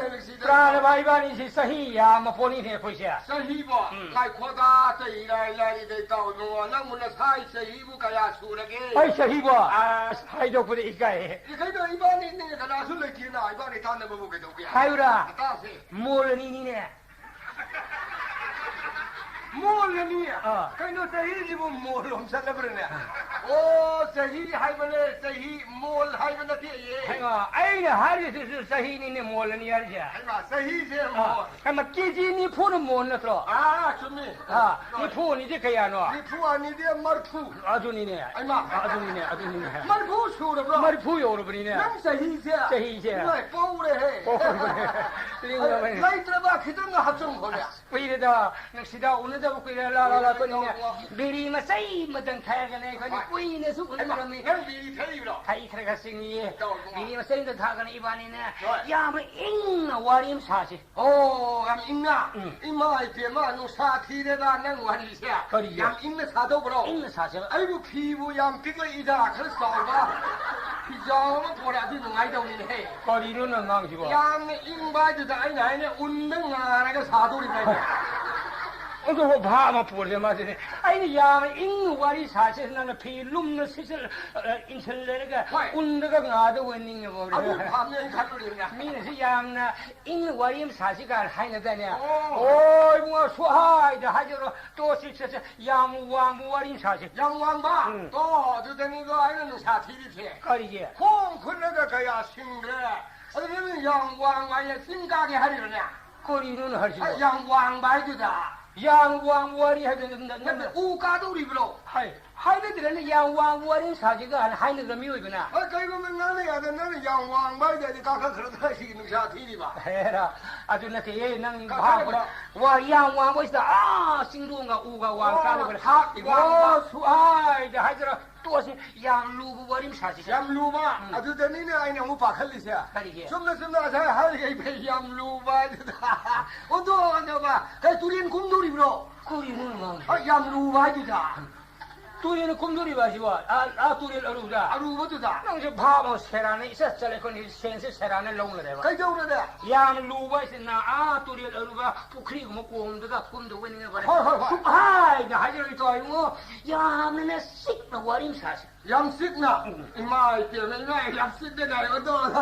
ꯅꯨꯡꯁꯤꯗ꯫ ꯄ꯭ꯔꯥꯟ ꯚꯥꯏ, ꯏꯕꯥꯅꯤꯁꯤ ꯆꯍꯤ ꯌꯥꯝꯃ ꯄꯣꯠꯅꯤꯅꯦ ꯑꯩꯈꯣꯏꯁꯦ꯫ ꯆꯍꯤꯕꯣ? ꯎꯝ꯫ ꯉꯥꯏꯈꯣꯗ, ꯆꯍꯤ ꯂꯥꯏ ꯂꯥꯏꯔꯤꯗ ꯏꯇꯥꯎ ꯏꯕꯨꯡꯉꯣ, ꯅꯪꯕꯨ ꯅꯁꯥꯏ ꯆꯍꯤꯕꯨ ꯀꯌꯥ ꯁꯨꯔꯒꯦ? ꯑꯩ ꯆꯍꯤꯕꯣ? ꯑꯁ, ꯍꯥꯏꯗꯣꯛꯄꯗ ꯏꯀꯥꯏ꯫ ꯏꯀꯥꯏꯗꯣ ꯏꯕꯥꯅꯤ ꯅꯪ ꯀꯅꯥꯁꯨ ꯂꯩꯇꯦꯅ, ꯏꯕꯥꯅꯤ ꯇꯥꯟꯅꯕꯕꯨ ꯀꯩꯗꯧꯒꯦ? ꯍꯥꯏꯌꯨꯔꯥ? ꯇꯥꯁꯦ꯫ ꯃꯣꯜ ꯑꯅꯤꯅꯤꯅꯦ꯫ ꯃꯣꯜ ꯑꯅꯤ? ꯑꯥ꯫ ꯀꯩꯅꯣ, ꯆꯍꯤꯁꯤꯕꯨ ꯃꯣꯜ ꯂꯣꯝ ꯆꯠꯂꯕ꯭ꯔꯅꯦ? ꯑꯣ, ꯆꯍꯤ ꯍꯥꯏꯕꯅꯦ, ꯆꯍꯤ, ꯃꯣꯜ ꯍꯥꯏꯕ ꯅꯠꯇꯦꯌꯦ꯫ ꯍꯩꯃꯥ, ꯑꯩꯅ ꯍꯥꯏꯔꯤꯁꯤꯁꯨ ꯆꯍꯤꯅꯤꯅꯦ, ꯃꯣꯜ ꯑꯅꯤ ꯍꯥꯏꯔꯤꯁꯦ꯫ ꯍꯩꯃꯥ, ꯆꯍꯤꯁꯦ ꯑꯥ꯫ ꯃꯣꯜ꯫ ꯍꯩꯃꯥ, ꯀꯦ ꯖꯤ ꯅꯤꯐꯨꯅ ꯃꯣꯜ ꯅꯠꯇ꯭ꯔꯣ? ꯑꯥ, ꯆꯨꯝꯃꯤ꯫ ꯑꯥ, ꯍꯣꯏ꯫ ꯅꯤꯐꯨ ꯑꯅꯤꯗꯤ ꯀꯌꯥꯅꯣ? ꯅꯤꯐꯨ ꯑꯅꯤꯗꯤ ꯃꯔꯐꯨ꯫ ꯑꯗꯨꯅꯤꯅꯦ꯫ ꯍꯩꯃꯥ꯫ ꯑꯗꯨꯅꯤꯅꯦ, ꯑꯗꯨꯅꯤꯅꯦ꯫ ꯃꯔꯐꯨ ꯁꯨꯔꯕ꯭ꯔꯣ? ꯃꯔꯐꯨ ꯌꯧꯔꯕꯅꯤꯅꯦ꯫ ꯅꯪ ꯆꯍꯤꯁꯦ? ꯆꯍꯤꯁꯦ꯫ ꯏꯃꯥꯏ, ꯄꯧꯔꯦꯍꯦ꯫ ꯄꯧꯔꯦ꯫ ꯂꯤꯡꯉꯕꯅꯤ꯫ ꯂꯩꯇ꯭ꯔꯕ ꯈꯤꯇꯪ ꯍꯥꯞꯆꯤꯟꯈꯣꯅꯦ꯫ ꯀꯨꯏꯔꯦꯗ, ꯅꯨꯡꯁꯤꯗ, ꯎꯅꯗꯕ ꯀꯨꯏꯔꯦ꯫ ꯂꯥ, ꯂꯥ, ꯂꯥ, ꯑꯩꯈꯣꯏꯅꯤꯅꯦ ꯀꯨꯏꯔꯦ꯫ ꯕꯤꯔꯤ ꯃꯆꯩ ꯑꯃꯇꯪ ꯊꯛꯑꯒꯅꯦ ꯑꯩꯈꯣꯏꯅꯤ ꯍꯣꯏ꯫ ꯀꯨꯏꯅꯁꯨ ꯍꯩꯃꯥ, ꯎꯅꯔꯝꯃꯤ꯫ ꯅꯪ ꯕꯤꯔꯤ ꯊꯛꯏꯕ꯭ꯔꯣ? ꯊꯛꯏ, ꯈꯔ ꯈꯔ ꯆꯤꯡꯉꯤꯌꯦ꯫ ꯇꯧ, ꯏꯕꯨꯡꯉꯣ꯫ ꯕꯤꯔꯤ ꯃꯆꯩ ꯑꯃꯇꯪ ꯊꯛꯑꯒꯅꯦ ꯏꯕꯥꯅꯤꯅꯦ ꯍꯣꯏ꯫ ꯌꯥꯝꯅ ꯏꯪꯅ ꯋꯥꯔꯤ ꯑꯃ ꯁꯥꯁꯤ꯫ ꯑꯣ, ꯌꯥꯝ ꯏꯪꯅ? ꯎꯝ꯫ ꯏꯃꯥ ꯏꯕꯦꯝꯃ, ꯅꯨꯡꯁꯥ ꯊꯤꯔꯦꯗ ꯅꯪ ꯋꯥꯔꯤꯁꯦ꯫ ꯀꯔꯤꯒꯤ? ꯌꯥꯝ ꯏꯪꯅ ꯁꯥꯗꯧꯕ꯭ꯔꯣ? ꯏꯪꯅ ꯁꯥꯁꯦꯕ꯫ ꯑꯩꯕꯨ ꯐꯤꯕꯨ ꯌꯥꯝ ꯄꯤꯛꯂꯛꯏꯗ, ꯈꯔ ꯆꯥꯎꯕ ꯐꯤꯖꯥꯎ ꯑꯃ ꯄꯣꯔꯛꯑꯗꯤ ꯅꯨꯡꯉꯥꯏꯗꯧꯅꯤꯅꯦꯍꯦ꯫ ꯀꯔꯤꯅꯣ ꯅꯪ ꯉꯥꯡꯁꯤꯕꯣ? ꯌꯥꯝꯅ ꯏꯪꯕ ꯍꯥꯏꯗꯨꯗ ꯑꯩꯅ ꯍꯥꯏꯅ ꯎꯟꯗ ꯉꯥꯔꯒ ꯁꯥꯗꯧꯔꯤꯕꯅꯦ꯫ ꯑꯗꯨꯕꯨ ꯚꯥꯞ ꯑꯃ ꯄꯨꯔꯗꯦ ꯃꯥꯁꯤꯗꯤ꯫ ꯑꯩꯅ ꯌꯥꯝꯅ ꯏꯪꯅ ꯋꯥꯔꯤ ꯁꯥꯁꯦ, ꯅꯪꯅ ꯐꯤ ꯂꯨꯝꯅ ꯁꯤꯠꯆꯜ-, ꯑ, ꯏꯟꯁꯤꯜꯂꯦꯔꯒ ꯍꯣꯏ꯫ ꯎꯟꯗꯒ ꯉꯥꯗꯧꯕ ꯅꯤꯡꯉꯕ꯫ ꯑꯗꯨ ꯐꯥꯝꯅꯦ ꯑꯩ ꯈꯜꯂꯨꯔꯤꯕꯅꯦ꯫ ꯃꯤꯅꯁꯨ ꯌꯥꯝꯅ ꯏꯪꯅ ꯋꯥꯔꯤ ꯑꯃ ꯁꯥꯁꯤ ꯀꯥꯏꯅ ꯍꯥꯏꯅꯗꯥꯏꯅꯦ? ꯑꯣ꯫ ꯑꯣ, ꯏꯕꯨꯡꯉꯣ, ꯁꯨꯍꯥꯏꯗ ꯍꯥꯏꯖꯔꯣ, ꯇꯣ ꯁꯤ ꯆꯠꯁꯦ, ꯌꯥꯝ ꯋꯥꯡꯕ ꯋꯥꯔꯤ ꯑꯃ ꯁꯥꯁꯤ꯫ ꯌꯥꯝ ꯋꯥꯡꯕ? ꯎꯝ꯫ ꯇꯣ, ꯑꯗꯨꯗꯅꯤꯗꯣ ꯑꯩꯅ ꯅꯨꯡꯁꯥ ꯊꯤꯔꯤꯁꯦ꯫ ꯀꯔꯤꯒꯤ? ꯈꯣꯡ ꯈꯨꯠꯅꯒ ꯀꯌꯥ ꯁꯤꯡꯈ꯭ꯔꯦ꯫ ꯑꯗꯨꯗꯤ ꯌꯥꯝ ꯋꯥꯡꯕ ꯍꯥꯏꯅ ꯆꯤꯡ ꯀꯥꯒꯦ ꯍꯥꯏꯔꯤꯕꯅꯦ? ꯀꯔꯤꯅꯣꯅꯦ ꯍꯥꯏꯁꯤꯕꯣ? ꯑꯩ ꯌꯥꯝ ꯋꯥꯡꯕ ꯍꯥꯏꯗꯨꯗ꯫ ꯌꯥꯝ ꯋꯥꯡꯕ ꯋꯥꯔꯤ ꯍꯥꯏꯗꯨꯗ ꯅ-, ꯅ-, ꯅꯠꯇꯦ, ꯎ ꯀꯥꯗꯧꯔꯤꯕ꯭ꯔꯣ? ꯍꯥꯏ, ꯍꯥꯏꯅꯗ꯭ꯔꯅꯦ, ꯌꯥꯝ ꯋꯥꯡꯕ ꯋꯥꯔꯤ ꯁꯥꯁꯤꯒ ꯍꯥꯏꯅ ꯍꯥꯏꯅꯗ꯭ꯔ ꯃꯤꯑꯣꯏꯕꯅ? ꯍꯣꯏ, ꯀꯩꯒꯨꯝꯕ ꯉꯥꯡꯅ ꯌꯥꯗ ꯅꯪꯅ ꯌꯥꯝ ꯋꯥꯡꯕ ꯍꯥꯏꯗꯤ ꯀꯥꯈꯠꯈ꯭ꯔꯗ꯭ꯔꯥ ꯁꯤꯒꯤ ꯅꯨꯡꯁꯥ ꯊꯤꯔꯤꯕ? ꯍꯦꯔꯥ, ꯑꯗꯨ ꯅꯠꯇꯦꯍꯦ, ꯅꯪ ꯀꯥꯈꯠꯂꯛꯄ꯫ ꯚꯥꯕ ꯑꯣꯏ-, ꯋꯥ ꯌꯥꯝ ꯋꯥꯡꯕ ꯍꯥꯏꯁꯤꯗ, ꯑꯥ, ꯆꯤꯡꯗꯣꯡꯒ ꯎꯒ ꯋꯥꯡ ꯑꯣ, ꯆꯥꯗꯕ ꯍꯥꯞꯄꯤꯕ ꯋꯥꯡꯕ꯫ ꯑꯣ, ꯁꯨꯍꯥꯏꯗ ꯍꯥꯏꯖꯔ ꯇꯣꯛꯑꯁꯤ, ꯌꯥꯝ ꯂꯨꯕ ꯋꯥꯔꯤ ꯑꯃ ꯁꯥꯁꯤꯁꯦ꯫ ꯌꯥꯝ ꯂꯨꯕ? ꯎꯝ꯫ ꯑꯗꯨꯗꯅꯤꯅꯦ ꯑꯩꯅ ꯑꯃꯨꯛ ꯄꯥꯈꯠꯂꯤꯁꯦ꯫ ꯀꯔꯤꯒꯤ? ꯆꯨꯝꯅ ꯆꯨꯝꯅ ꯉꯁꯥꯏ ꯍꯥꯏꯔꯤꯉꯩ ꯐꯩ, ꯌꯥꯝ ꯂꯨꯕ ꯍꯥꯏꯗꯨꯗ꯫ ꯑꯣꯟꯊꯣꯛꯑꯒ ꯀꯩ ꯇꯨꯔꯦꯟ ꯀꯨꯝꯗꯣꯔꯤꯕ꯭ꯔꯣ? ꯀꯔꯤꯅꯣ ꯅꯪ? ꯑ, ꯌꯥꯝ ꯂꯨꯕ ꯍꯥꯏꯗꯨꯗ꯫ ꯇꯨꯔꯦꯜ ꯀꯨꯝꯗꯣꯔꯤꯕ ꯍꯥꯏꯁꯤꯕꯣ? ꯑꯥ, ꯑꯥ, ꯇꯨꯔꯦꯜ ꯑꯔꯨꯕꯗ? ꯑꯔꯨꯕꯗꯨꯗ꯫ ꯅꯪꯁꯦ ꯚꯥꯕ ꯑꯃ ꯁꯦꯔꯥꯟꯅ ꯏꯆꯠ ꯆꯠꯂꯦ, ꯑꯩꯈꯣꯏꯅ ꯁꯦꯟꯁꯦ ꯁꯦꯔꯥꯟꯅ ꯂꯧꯅꯔꯦꯕ꯫ ꯀꯩꯗꯧꯔꯒꯦ? ꯌꯥꯝ ꯂꯨꯕ ꯍꯥꯏꯁꯤꯅ ꯑꯥ ꯇꯨꯔꯦꯜ ꯑꯔꯨꯕ ꯄꯨꯈ꯭ꯔꯤꯒꯨꯝꯕ ꯀꯣꯝꯗꯒ ꯀꯨꯝꯗꯧꯕ ꯅꯤꯡꯉꯕꯅꯦ꯫ ꯍꯣꯏ, ꯍꯣꯏ, ꯍꯣꯏ꯫ ꯁꯨꯛꯍꯥꯏꯗ ꯍꯥꯏꯖꯔꯣꯏ ꯇꯧ ꯏꯕꯨꯡꯉꯣ, ꯌꯥꯝꯅꯅꯦ ꯁꯤꯛꯅ ꯋꯥꯔꯤ ꯑꯃ ꯁꯥꯁꯤ꯫ ꯌꯥꯝ ꯁꯤꯛꯅ? ꯎꯝ꯫ ꯏꯃꯥ ꯏꯄꯦꯝꯃ, ꯏꯃꯥ ꯌꯥꯝ ꯁꯤꯛꯅ ꯍꯥꯏꯕꯗꯣ,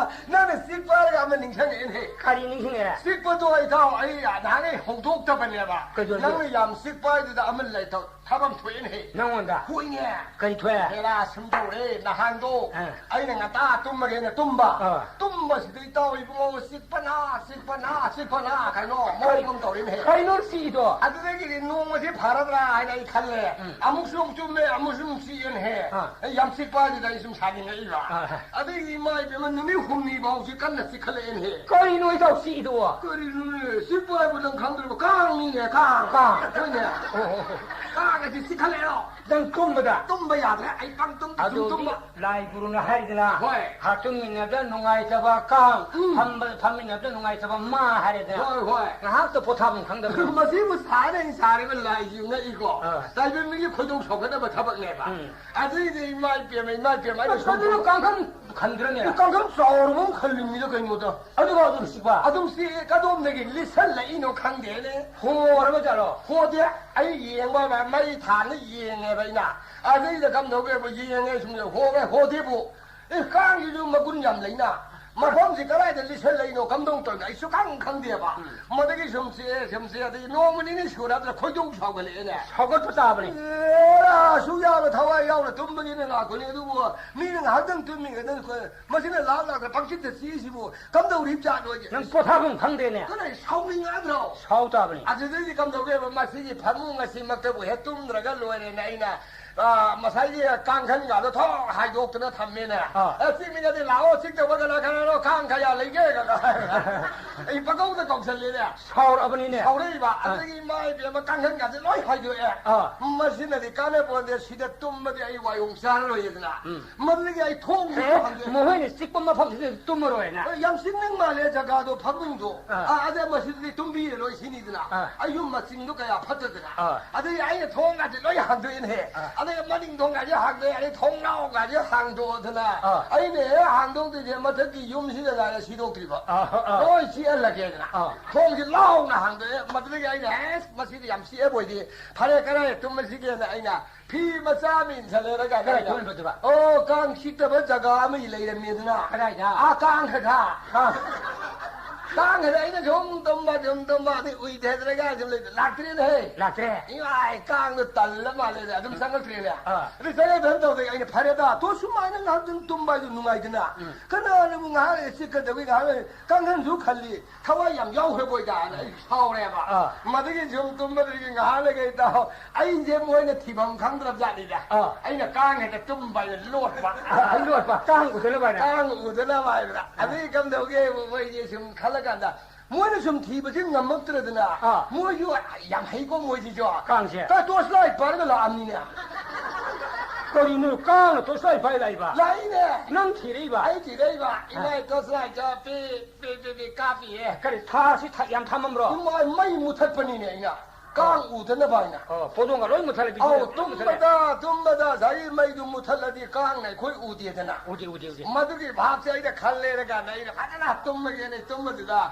ꯅꯪꯅ ꯁꯤꯛꯄ ꯍꯥꯏꯔꯒ ꯑꯃ ꯅꯤꯡꯁꯤꯡꯉꯛꯑꯦꯅꯦ꯫ ꯀꯔꯤ ꯅꯤꯡꯁꯤꯡꯉꯛꯑꯦ? ꯁꯤꯛꯄꯗꯣ ꯏꯇꯥꯎ, ꯑꯩ ꯅꯍꯥꯟꯒꯩ ꯍꯧꯗꯣꯛꯇꯕꯅꯦꯕ꯫ ꯀꯩꯗꯧꯔꯒꯦ? ꯅꯪꯅ ꯌꯥꯝ ꯁꯤꯛꯄ ꯍꯥꯏꯗꯨꯗ ꯑꯃ ꯂꯩꯇꯧ ꯊꯥꯕꯝ ꯊꯣꯛꯑꯦꯅꯦꯍꯦ꯫ ꯅꯪꯉꯣꯟꯗ? ꯍꯣꯏꯅꯦ꯫ ꯀꯔꯤ ꯊꯣꯛꯑꯦ? ꯍꯦꯔꯥ, ꯁꯨꯝ ꯇꯧꯔꯦ꯫ ꯅꯍꯥꯟꯗꯣ ꯑꯥ꯫ ꯑꯩꯅ ꯉꯟꯇꯥ ꯇꯨꯝꯃꯒꯦꯅ ꯇꯨꯝꯕ꯫ ꯑꯥ꯫ ꯇꯨꯝꯕꯁꯤꯗ ꯏꯇꯥꯎ ꯏꯕꯨꯡꯉꯣ ꯆꯤꯛꯄꯅ, ꯆꯤꯛꯄꯅ, ꯆꯤꯛꯄꯅ, ꯀꯩꯅꯣ, ꯃꯑꯣꯡ ꯑꯃ ꯇꯧꯔꯦꯅꯦꯍꯦ꯫ ꯀꯩꯅꯣ ꯆꯤꯛꯏꯗꯣ? ꯑꯗꯨꯗꯒꯤꯗꯤ ꯅꯣꯡꯃꯁꯤ ꯐꯔꯗ꯭ꯔꯥ ꯍꯥꯏꯅ ꯑꯩ ꯈꯜꯂꯦ꯫ ꯎꯝ꯫ ꯑꯃꯨꯛꯁꯨ ꯑꯃꯨꯛ ꯇꯨꯝꯃꯦ, ꯑꯃꯨꯛꯁꯨ ꯑꯃꯨꯛ ꯆꯤꯛꯑꯦꯅꯦꯍꯦ꯫ ꯑꯥ꯫ ꯑꯩ ꯌꯥꯝ ꯆꯤꯛꯄ ꯍꯥꯏꯗꯨꯗ ꯑꯩ ꯁꯨꯝ ꯁꯥꯅꯤꯡꯉꯛꯏꯕ꯫ ꯑꯥ꯫ ꯑꯗꯒꯤ ꯏꯃꯥ ꯏꯕꯦꯝꯃ ꯅꯨꯃꯤꯠ ꯍꯨꯝꯅꯤ ꯐꯥꯎꯁꯤ ꯀꯟꯅ ꯆꯤꯛꯈꯠꯂꯛꯑꯦꯅꯦꯍꯦ꯫ ꯀꯔꯤꯅꯣ ꯏꯇꯥꯎ ꯆꯤꯛꯏꯗꯨꯕꯣ? ꯀꯔꯤꯅꯣꯅꯦ? ꯆꯤꯛꯄ ꯍꯥꯏꯕꯨ ꯅꯪ ꯈꯪꯗ꯭ꯔꯤꯕꯣ? ꯀꯥꯡꯅꯤꯅꯦ, ꯀꯥꯡ꯫ ꯀꯥꯡ꯫ ꯍꯣꯏꯅꯦ꯫ ꯑꯣ, ꯑꯣ, ꯑꯣ꯫ ꯀꯥꯡ ꯑꯁꯤ ꯆꯤꯛꯈꯠꯂꯛꯑꯦꯔꯣ? ꯅꯪ ꯇꯨꯝꯕꯗ? ꯇꯨꯝꯕ ꯌꯥꯗ꯭ꯔꯦ꯫ ꯑꯩ ꯄꯪꯇꯨꯝ ꯁꯨꯝ ꯑꯗꯨꯗꯤ ꯇꯨꯝꯕ꯫ ꯂꯥꯏ ꯒꯨꯔꯨꯅ ꯍꯥꯏꯗꯅ, ꯍꯣꯏ꯫ ꯍꯥ, ꯇꯨꯝꯃꯤꯟꯅꯕꯗ ꯅꯨꯡꯉꯥꯏꯇꯕ ꯀꯥꯡ, ꯎꯝ꯫ ꯐꯝꯕ-, ꯐꯝꯃꯤꯟꯅꯕꯗ ꯅꯨꯡꯉꯥꯏꯇꯕ ꯃꯥ ꯍꯥꯏꯔꯦꯗꯅ꯫ ꯍꯣꯏ, ꯍꯣꯏ꯫ ꯉꯥꯏꯍꯥꯛꯇ ꯄꯣꯊꯥꯐꯝ ꯈꯪꯗꯕꯗꯣ꯫ ꯃꯁꯤꯕꯨ ꯁꯥꯔ ꯑꯩ ꯁꯥꯔꯤꯕ ꯂꯥꯏꯁꯤ ꯉꯛꯏꯀꯣ꯫ ꯑꯥ꯫ ꯇꯥꯏꯕꯪ ꯃꯤꯒꯤ ꯈꯣꯏꯗꯧ ꯁꯥꯎꯒꯠꯅꯕ ꯊꯕꯛꯅꯦꯕ꯫ ꯎꯝ꯫ ꯑꯗꯨꯏꯗꯤ ꯏꯃꯥ ꯏꯄꯦꯝꯃ, ꯏꯃꯥ ꯏꯄꯦꯝꯃ, ꯑꯩꯅ ꯑꯁ, ꯁꯣꯝꯗ ꯑꯗꯨꯅ ꯀꯥꯡꯈꯟ ꯈꯟꯗ꯭ꯔꯅꯦ? ꯑꯦ, ꯀꯥꯡꯈꯟ ꯆꯥꯎꯔꯕ ꯑꯃ ꯈꯜꯂꯤꯕꯅꯤꯗ ꯀꯩꯅꯣꯗ꯫ ꯑꯗꯨꯐꯥꯎ ꯑꯗꯨꯝ ꯆꯤꯛꯄ? ꯑꯗꯨꯝ ꯆꯤꯛꯑꯦ, ꯀꯗꯣꯝꯗꯒꯤ ꯂꯤꯠꯁꯜꯂꯛꯏꯅꯣ ꯈꯪꯗꯦꯅꯦ꯫ ꯍꯣꯔꯕ ꯖꯥꯠꯂꯣ? ꯍꯣꯗꯦ, ꯑꯩ ꯌꯦꯡꯕ ꯃꯩ ꯊꯥꯟꯅ ꯌꯦꯡꯉꯦꯕ ꯑꯩꯅ꯫ ꯑꯗꯩꯗ ꯀꯝꯗꯧꯒꯦꯕꯨ ꯌꯦꯡꯉꯦ ꯁꯨꯝ ꯍꯣꯔꯦ, ꯍꯣꯗꯦꯕꯨ꯫ ꯑꯦ, ꯀꯥꯡꯁꯤꯁꯨ ꯃꯒꯨꯟ ꯌꯥꯝ ꯂꯩꯅ꯫ ꯃꯐꯝꯁꯤ ꯀꯗꯥꯏꯗ ꯂꯤꯠꯁꯜꯂꯛꯏꯅꯣ, ꯀꯝꯗꯧ ꯇꯧꯔꯤꯅꯣ, ꯑꯩ ꯁꯨꯈꯪ ꯈꯪꯗꯦꯕ꯫ ꯎꯝ꯫ ꯃꯗꯒꯤ ꯁꯨꯝ ꯆꯤꯛꯑꯦ, ꯁꯨꯝ ꯆꯤꯛꯑꯦ, ꯑꯗꯒꯤ ꯅꯣꯡꯃ ꯅꯤꯅꯤ ꯁꯨꯔꯗ꯭ꯔꯥ ꯈꯣꯏꯗꯧ ꯁꯥꯎꯒꯠꯂꯛꯑꯦꯅꯦ꯫ ꯁꯥꯎꯒꯠꯄ ꯇꯥꯕꯅꯤ꯫ ꯑꯦꯔꯥ, ꯑꯁꯨꯛ ꯌꯥꯝꯅ ꯊꯋꯥꯏ ꯌꯥꯎꯅ ꯇꯨꯝꯕꯒꯤꯅ ꯂꯥꯛꯄꯅꯤ, ꯑꯗꯨꯕꯨ ꯃꯤꯅ ꯉꯥꯏꯍꯥꯛꯇꯪ ꯇꯨꯝꯃꯤꯉꯩꯗ ꯑꯩꯈꯣꯏ ꯃꯁꯤꯅ ꯂꯥꯛ ꯂꯥꯛꯇ ꯄꯪꯆꯤꯛꯇ ꯆꯤꯛꯏꯁꯤꯕꯨ ꯀꯝꯗꯧꯔꯤꯕꯖꯥꯠꯅꯣ ꯑꯩꯁꯦ? ꯅꯪ ꯄꯣꯊꯥꯐꯝ ꯈꯪꯗꯦꯅꯦ꯫ ꯑꯗꯨꯅ ꯑꯩ ꯁꯥꯎꯅꯤꯡꯉꯛꯑꯗ꯭ꯔꯣ? ꯁꯥꯎ ꯇꯥꯕꯅꯤ꯫ ꯑꯗꯨꯗꯩꯗꯤ ꯀꯝꯗꯧꯒꯦꯕ, ꯃꯁꯤꯒꯤ ꯐꯃꯨꯡ ꯑꯁꯤꯃꯛꯇꯕꯨ ꯍꯦꯛ ꯇꯨꯝꯗ꯭ꯔꯒ ꯂꯣꯏꯔꯦꯅ ꯑꯩꯅ ꯑ, ꯉꯁꯥꯏꯒꯤ ꯀꯥꯡꯈꯟꯒꯗꯣ ꯊꯣꯛ ꯍꯥꯏꯗꯣꯛꯇꯅ ꯊꯝꯃꯦꯅꯦ꯫ ꯑꯥ꯫ "ꯑꯦ, ꯆꯤꯛꯃꯤꯅꯗꯤ ꯂꯥꯛꯑꯣ, ꯆꯤꯛꯇꯕ ꯀꯅꯥ ꯀꯅꯥꯅꯣ, ꯀꯥꯡ ꯀꯌꯥ ꯂꯩꯒꯦ?" ꯀꯥꯏꯅ ꯑꯩ ꯄꯪꯀꯧꯗ ꯀꯧꯁꯜꯂꯦꯅꯦ꯫ ꯁꯥꯎꯔꯛꯑꯕꯅꯤꯅꯦ꯫ ꯁꯥꯎꯔꯛꯏꯕ꯫ ꯑꯥ꯫ ꯑꯗꯒꯤ ꯏꯃꯥ ꯏꯕꯦꯝꯃ, ꯀꯥꯡꯈꯟꯒꯁꯦ ꯂꯣꯏ ꯍꯥꯏꯗꯣꯛꯑꯦ꯫ ꯑꯥ꯫ "ꯃꯁꯤꯅꯗꯤ ꯀꯥꯟꯅꯄꯣꯟꯇꯦ, ꯁꯤꯗ ꯇꯨꯝꯕꯗꯤ ꯑꯩ ꯋꯥꯌꯣꯡ ꯆꯥꯔꯔꯣꯏꯗꯅ"꯫ ꯎꯝ꯫ ꯃꯗꯨꯗꯒꯤ ꯑꯩ ꯊꯣꯡꯁꯤ ꯑꯦ, ꯍꯥꯡꯗꯣꯛꯑꯦ꯫ ꯃꯈꯣꯏꯅ ꯆꯤꯛꯄ ꯃꯐꯝꯁꯤꯗ ꯇꯨꯝꯃꯔꯣꯏꯅ꯫ ꯍꯣꯏ, ꯌꯥꯝ ꯆꯤꯛꯅꯤꯡ ꯃꯥꯜꯂꯦ ꯖꯒꯥꯗꯣ, ꯐꯃꯨꯡꯗꯣ꯫ ꯑꯥ꯫ ꯑꯥ, ꯑꯗ ꯃꯁꯤꯗꯗꯤ ꯇꯨꯝꯕꯤꯔꯔꯣꯏ ꯁꯤꯅꯤꯗꯅ꯫ ꯑꯥ꯫ ꯑꯩ ꯌꯨꯝ ꯃꯆꯤꯟꯗꯣ ꯀꯌꯥ ꯐꯠꯇꯗꯅ꯫ ꯑꯥ꯫ ꯑꯗꯩ ꯑꯩꯅ ꯊꯣꯡꯒꯁꯦ ꯂꯣꯏ ꯍꯥꯡꯗꯣꯛꯑꯦꯅꯦꯍꯦ꯫ ꯑꯥ꯫ ꯑꯗꯩ ꯃꯅꯤꯡ ꯊꯣꯡꯒꯁꯦ ꯍꯥꯡꯗꯣꯛꯑꯦ, ꯑꯗꯩ ꯊꯣꯡꯅꯥꯎꯒꯁꯦ ꯍꯥꯡꯗꯣꯛꯑꯗꯅ꯫ ꯑꯥ꯫ ꯑꯩꯅ ꯍꯦꯛ ꯍꯥꯡꯗꯣꯛꯇꯣꯏꯁꯦ ꯃꯊꯛꯀꯤ ꯌꯨꯝꯁꯤꯗ ꯉꯥꯏꯔꯦ ꯁꯤꯗꯣꯛꯇ꯭ꯔꯤꯕ꯫ ꯑꯥ, ꯑꯥ꯫ ꯂꯣꯏ ꯆꯤꯛꯍꯜꯂꯒꯦꯗꯅ꯫ ꯑꯥ꯫ ꯊꯣꯡꯁꯤ ꯂꯥꯎꯅ ꯍꯥꯡꯗꯣꯛꯑꯦ꯫ ꯃꯗꯨꯗꯒꯤ ꯑꯩꯅ, "ꯑꯦꯁ, ꯃꯁꯤꯗꯤ ꯌꯥꯝ ꯆꯤꯛꯑꯦ ꯕꯣꯏꯗꯤ꯫ ꯐꯔꯦ, ꯀꯗꯥꯏ ꯇꯨꯝꯃꯁꯤꯒꯦꯅ" ꯑꯩꯅ ꯐꯤ ꯃꯆꯥ ꯑꯃ ꯏꯟꯁꯜꯂꯦꯔꯒ ꯀꯗꯥꯏ ꯀꯩꯅꯣ꯫ ꯇꯨꯝꯕꯗꯨꯕ? ꯑꯣ, ꯀꯥꯡ ꯆꯤꯛꯇꯕ ꯖꯒꯥ ꯑꯃ ꯂꯩꯔꯝꯃꯦꯗꯅ꯫ ꯀꯗꯥꯏꯗ? ꯑꯥ, ꯀꯥꯡ ꯈꯥꯗ꯫ ꯑꯥ꯫ ꯀꯥꯡ ꯈꯥꯗ ꯑꯩꯅ ꯁꯨꯝ ꯇꯨꯝꯕ, ꯁꯨꯝ ꯇꯨꯝꯕ, ꯑꯗꯩ ꯎꯏꯊꯗ꯭ꯔꯒ ꯁꯨꯝ ꯂꯩꯕ꯫ ꯂꯥꯛꯇ꯭ꯔꯦꯅꯦꯍꯦ꯫ ꯂꯥꯛꯇ꯭ꯔꯦ? ꯏꯃꯥꯏ, ꯀꯥꯡꯗꯣ ꯇꯜꯂ ꯃꯥꯜꯂꯦꯅꯦ, ꯑꯗꯨꯝ ꯆꯪꯉꯛꯇ꯭ꯔꯦꯅꯦ꯫ ꯑꯥ꯫ ꯑꯗꯩ ꯆꯪꯉꯛꯇꯅ ꯇꯧꯗꯦ꯫ ꯑꯩꯅ, "ꯐꯔꯦꯗ, ꯇꯣ ꯁꯨꯃꯥꯏꯅ ꯉꯥꯏꯍꯥꯛꯇꯪ ꯇꯨꯝꯕ ꯍꯥꯏꯗꯨ ꯅꯨꯡꯉꯥꯏꯗꯅ꯫ ꯎꯝ꯫ ꯀꯅꯥꯅꯕꯨ ꯉꯥꯏꯍꯥꯛ ꯂꯩꯔ ꯆꯤꯛꯀꯗꯕꯒꯤ ꯉꯥꯏꯍꯥꯛ ꯂꯩꯔ ꯀꯥꯡꯈꯟꯁꯨ ꯈꯜꯂꯤ꯫ ꯊꯋꯥꯏ ꯌꯥꯝ ꯌꯥꯎꯈ꯭ꯔꯕ ꯑꯣꯏꯇꯥꯔꯅ" ꯑꯩ ꯁꯥꯎꯔꯦꯕ꯫ ꯑꯥ꯫ ꯃꯗꯨꯒꯤ ꯁꯨꯝ ꯇꯨꯝꯕꯗꯒꯤ ꯉꯥꯏꯍꯥꯛ ꯂꯩꯒ ꯏꯇꯥꯎ, ꯑꯩꯁꯦ ꯃꯣꯏꯅ ꯊꯤꯐꯝ ꯈꯪꯗ꯭ꯔꯕ ꯖꯥꯠꯅꯤꯗ꯫ ꯑꯥ꯫ ꯑꯩꯅ ꯀꯥꯡ ꯍꯦꯛꯇ ꯇꯨꯝꯕ ꯍꯥꯏꯅ ꯂꯣꯠꯄ꯫ ꯑꯥ, ꯂꯣꯠꯄ, ꯀꯥꯡ ꯎꯗꯅꯕ ꯍꯥꯏꯅ꯫ ꯀꯥꯡ ꯎꯗꯅꯕ ꯍꯥꯏꯕꯗ꯫ ꯑꯥ꯫ ꯑꯗꯨꯒꯤ ꯀꯝꯗꯧꯒꯦ, ꯃꯣꯏꯁꯦ ꯁꯨꯝ ꯈꯜꯂꯀꯥꯟꯗ, ꯃꯣꯏꯅ ꯁꯨꯝ ꯊꯤꯕꯁꯤ ꯉꯝꯃꯛꯇ꯭ꯔꯗꯅ, ꯑꯥ꯫ ꯃꯣꯏꯁꯨ ꯌꯥꯝ ꯍꯩꯀꯣ ꯃꯣꯏꯁꯤꯁꯨ꯫ ꯀꯥꯡꯁꯦ? ꯇ-, ꯇꯣꯔꯆ ꯂꯥꯏꯠ ꯄꯥꯏꯔꯒ ꯂꯥꯛꯑꯝꯅꯤꯅꯦ꯫ ꯀꯔꯤꯅꯣ, ꯀꯥꯡꯅ ꯇꯣꯔꯆ ꯂꯥꯏꯠ ꯄꯥꯏꯔ ꯂꯥꯛꯏꯕ? ꯂꯥꯛꯏꯅꯦ꯫ ꯅꯪ ꯊꯤꯔꯛꯏꯕ? ꯑꯩ ꯊꯤꯔꯛꯏꯕ꯫ ꯑꯥ꯫ ꯏꯃꯥꯏ, ꯇꯣꯔꯆ ꯂꯥꯏꯠꯇ ꯄꯤ ꯄꯤ, ꯄꯤ, ꯄꯤ ꯀꯥꯞꯄꯤꯌꯦ꯫ ꯀꯔꯤ, ꯊꯥꯁꯤ ꯊ-, ꯌꯥꯝ ꯊꯝꯃꯝꯕ꯭ꯔꯣ? ꯏꯃꯥꯏ, ꯃꯩ ꯃꯨꯊꯠꯄꯅꯤꯅꯦ ꯑꯩꯅ꯫ ꯀꯥꯡ ꯑꯣ꯫ ꯎꯗꯅꯕ ꯍꯥꯏꯅ꯫ ꯑꯣ, ꯄꯣꯗꯣꯡꯒ ꯂꯣꯏ ꯃꯨꯊꯠꯂꯦ, ꯑꯧ, ꯂꯣꯏ ꯃꯨꯊꯠꯂꯦ꯫ ꯇꯨꯝꯕꯗ, ꯇꯨꯝꯕꯗ ꯉꯁꯥꯏꯒꯤ ꯃꯩꯗꯨ ꯃꯨꯊꯠꯂꯗꯤ ꯀꯥꯡꯅ ꯑꯩꯈꯣꯏ ꯎꯗꯦꯗꯅ꯫ ꯎꯗꯦ, ꯎꯗꯦ, ꯎꯗꯦ꯫ ꯃꯗꯨꯒꯤ ꯚꯥꯞꯁꯦ ꯑꯩꯅ ꯈꯜꯂꯦꯔꯀꯥꯟꯗ ꯑꯩꯅ ꯐꯖꯅ ꯇꯨꯝꯃꯒꯦꯅ ꯇꯨꯝꯕꯗꯨꯗ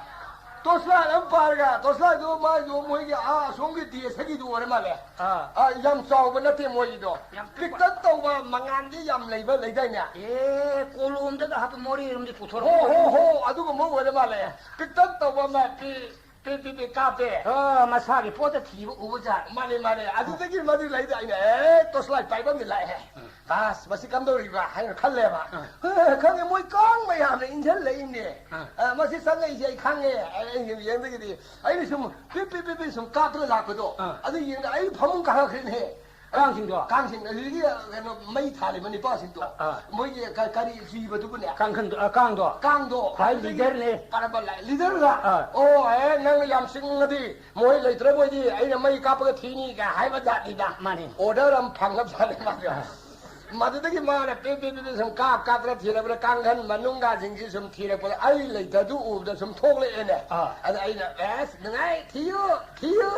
ꯇꯣꯔꯆ ꯂꯥꯏꯠ ꯑꯃ ꯄꯥꯏꯔꯒ, ꯇꯣꯔꯆ ꯂꯥꯏꯠꯇꯨ ꯃꯥꯏꯗꯨ ꯃꯣꯏꯒꯤ ꯑꯥ ꯑꯁꯣꯝꯒꯤ ꯗꯦꯁꯇꯒꯤꯗꯨ ꯑꯣꯏꯔ ꯃꯥꯜꯂꯦ꯫ ꯑꯥ꯫ ꯑꯥ, ꯌꯥꯝ ꯆꯥꯎꯕ ꯅꯠꯇꯦ ꯃꯣꯏꯒꯤꯗꯣ꯫ ꯌꯥꯝ ꯄꯤꯛꯄ꯫ ꯄꯤꯛꯇꯛ ꯇꯧꯕ, ꯃꯉꯥꯜꯗꯤ ꯌꯥꯝ ꯂꯩꯕ ꯂꯩꯗꯥꯏꯅꯦ? ꯑꯦ, ꯀꯣꯂꯣꯝꯗꯒ ꯍꯥꯞꯄ ꯃꯣꯔꯦꯔꯣꯝꯗꯤ ꯄꯨꯊꯣꯔꯛꯄ ꯍꯣ, ꯍꯣ, ꯃꯣꯔꯦꯔꯣꯝꯗꯤ꯫ ꯍꯣ, ꯑꯗꯨꯒꯨꯝꯕ ꯑꯣꯏꯔ ꯃꯥꯜꯂꯦ꯫ ꯄꯤꯛꯇꯛ ꯇꯧꯕ ꯑꯃ ꯄꯤ-, ꯄꯤ-, ꯄꯤ-, ꯄꯤ ꯀꯥꯞꯄꯦ꯫ ꯑ, ꯃꯁꯥꯒꯤ ꯄꯣꯠꯇ ꯊꯤꯕ ꯎꯕ ꯖꯥꯠ꯫ ꯃꯥꯅꯦ, ꯃꯥꯅꯦ꯫ ꯑꯗꯨꯗꯒꯤ ꯃꯗꯨ ꯂꯩꯗ ꯑꯩꯅ, "ꯑꯦ, ꯇꯣꯔꯆ ꯂꯥꯏꯠ ꯄꯥꯏꯕ ꯑꯃꯗꯤ ꯂꯥꯛꯑꯦ꯫ ꯎꯝ꯫ ꯑꯁ, ꯃꯁꯤ ꯀꯝꯗꯧꯔꯤꯕ?" ꯍꯥꯏꯅ ꯈꯜꯂꯦꯕ꯫ ꯎꯝ꯫ ꯑꯦ, ꯈꯪꯗꯦ, ꯃꯣꯏ ꯀꯥꯡ ꯃꯌꯥꯝꯅ ꯏꯟꯁꯤꯜꯂꯛꯏꯅꯦ꯫ ꯎꯝ꯫ ꯑ, ꯃꯁꯤ ꯆꯪꯉꯛꯏꯁꯦ ꯑꯩ ꯈꯪꯉꯦ꯫ ꯑꯩ ꯌꯦꯡꯗꯒꯤꯗꯤ ꯑꯩꯅ ꯁꯨꯝ ꯄꯤ, ꯄꯤ, ꯄꯤ, ꯄꯤ ꯁꯨꯝ ꯀꯥꯞꯇꯅ ꯂꯥꯛꯄꯗꯣ꯫ ꯎꯝ꯫ ꯑꯗꯨ ꯌꯦꯡꯗ ꯑꯩ ꯐꯃꯨꯡ ꯀꯥꯈꯠꯈ꯭ꯔꯦꯅꯦꯍꯦ꯫ ꯀꯥꯡꯁꯤꯡꯗꯣ? ꯀꯥꯡꯁꯤꯡ, ꯑꯗꯨꯗꯒꯤ, ꯀꯩꯅꯣ, ꯃꯩ ꯊꯥꯜꯂꯤꯕ ꯅꯤꯄꯥꯁꯤꯡꯗꯣ꯫ ꯑꯥ꯫ ꯃꯣꯏꯒꯤ ꯀ-, ꯀꯔꯤ ꯖꯤꯕꯗꯨꯕꯨꯅꯦ? ꯀꯥꯡꯈꯟꯗꯣ, ꯑ, ꯀꯥꯡꯗꯣ꯫ ꯀꯥꯡꯗꯣ꯫ ꯈ꯭ꯋꯥꯏ ꯑꯗꯨꯗꯒꯤ ꯂꯤꯗꯔꯅꯦ꯫ ꯀꯔꯝꯕ ꯂ-, ꯂꯤꯗꯔꯒ? ꯑꯥ꯫ ꯑꯣ, ꯑꯦ, ꯅꯪꯅ ꯌꯥꯝ ꯁꯤꯡꯉꯗꯤ ꯃꯣꯏ ꯂꯩꯇ꯭ꯔꯕꯣꯏꯗꯤ ꯑꯩꯅ ꯃꯩ ꯀꯥꯞꯄꯒ ꯊꯤꯅꯤꯒ ꯍꯥꯏꯕ ꯖꯥꯠꯅꯤꯗ꯫ ꯃꯥꯅꯤ꯫ ꯑꯣꯔꯗꯔ ꯑꯃ ꯐꯪꯉꯕ ꯖꯥꯠꯅꯤ ꯃꯥꯁꯨ꯫ ꯑꯥ꯫ ꯃꯗꯨꯗꯒꯤ ꯃꯥꯅ ꯄꯦ, ꯄꯦ, ꯄꯦ, ꯄꯦ ꯁꯨꯝ ꯀꯥꯞ ꯀꯥꯞꯇꯅ ꯊꯤꯔꯛꯄꯗ ꯀꯥꯡꯈꯟ ꯃꯅꯨꯡꯒꯁꯤꯡꯁꯤ ꯁꯨꯝ ꯊꯤꯔꯛꯄꯗ ꯑꯩ ꯂꯩꯇꯗꯨ ꯎꯕꯗ ꯁꯨꯝ ꯊꯣꯛꯂꯛꯑꯦꯅꯦ꯫ ꯑꯥ꯫ ꯑꯗ ꯑꯩꯅ, "ꯑꯁ, ꯅꯨꯡꯉꯥꯏ, ꯊꯤꯌꯨ, ꯊꯤꯌꯨ꯫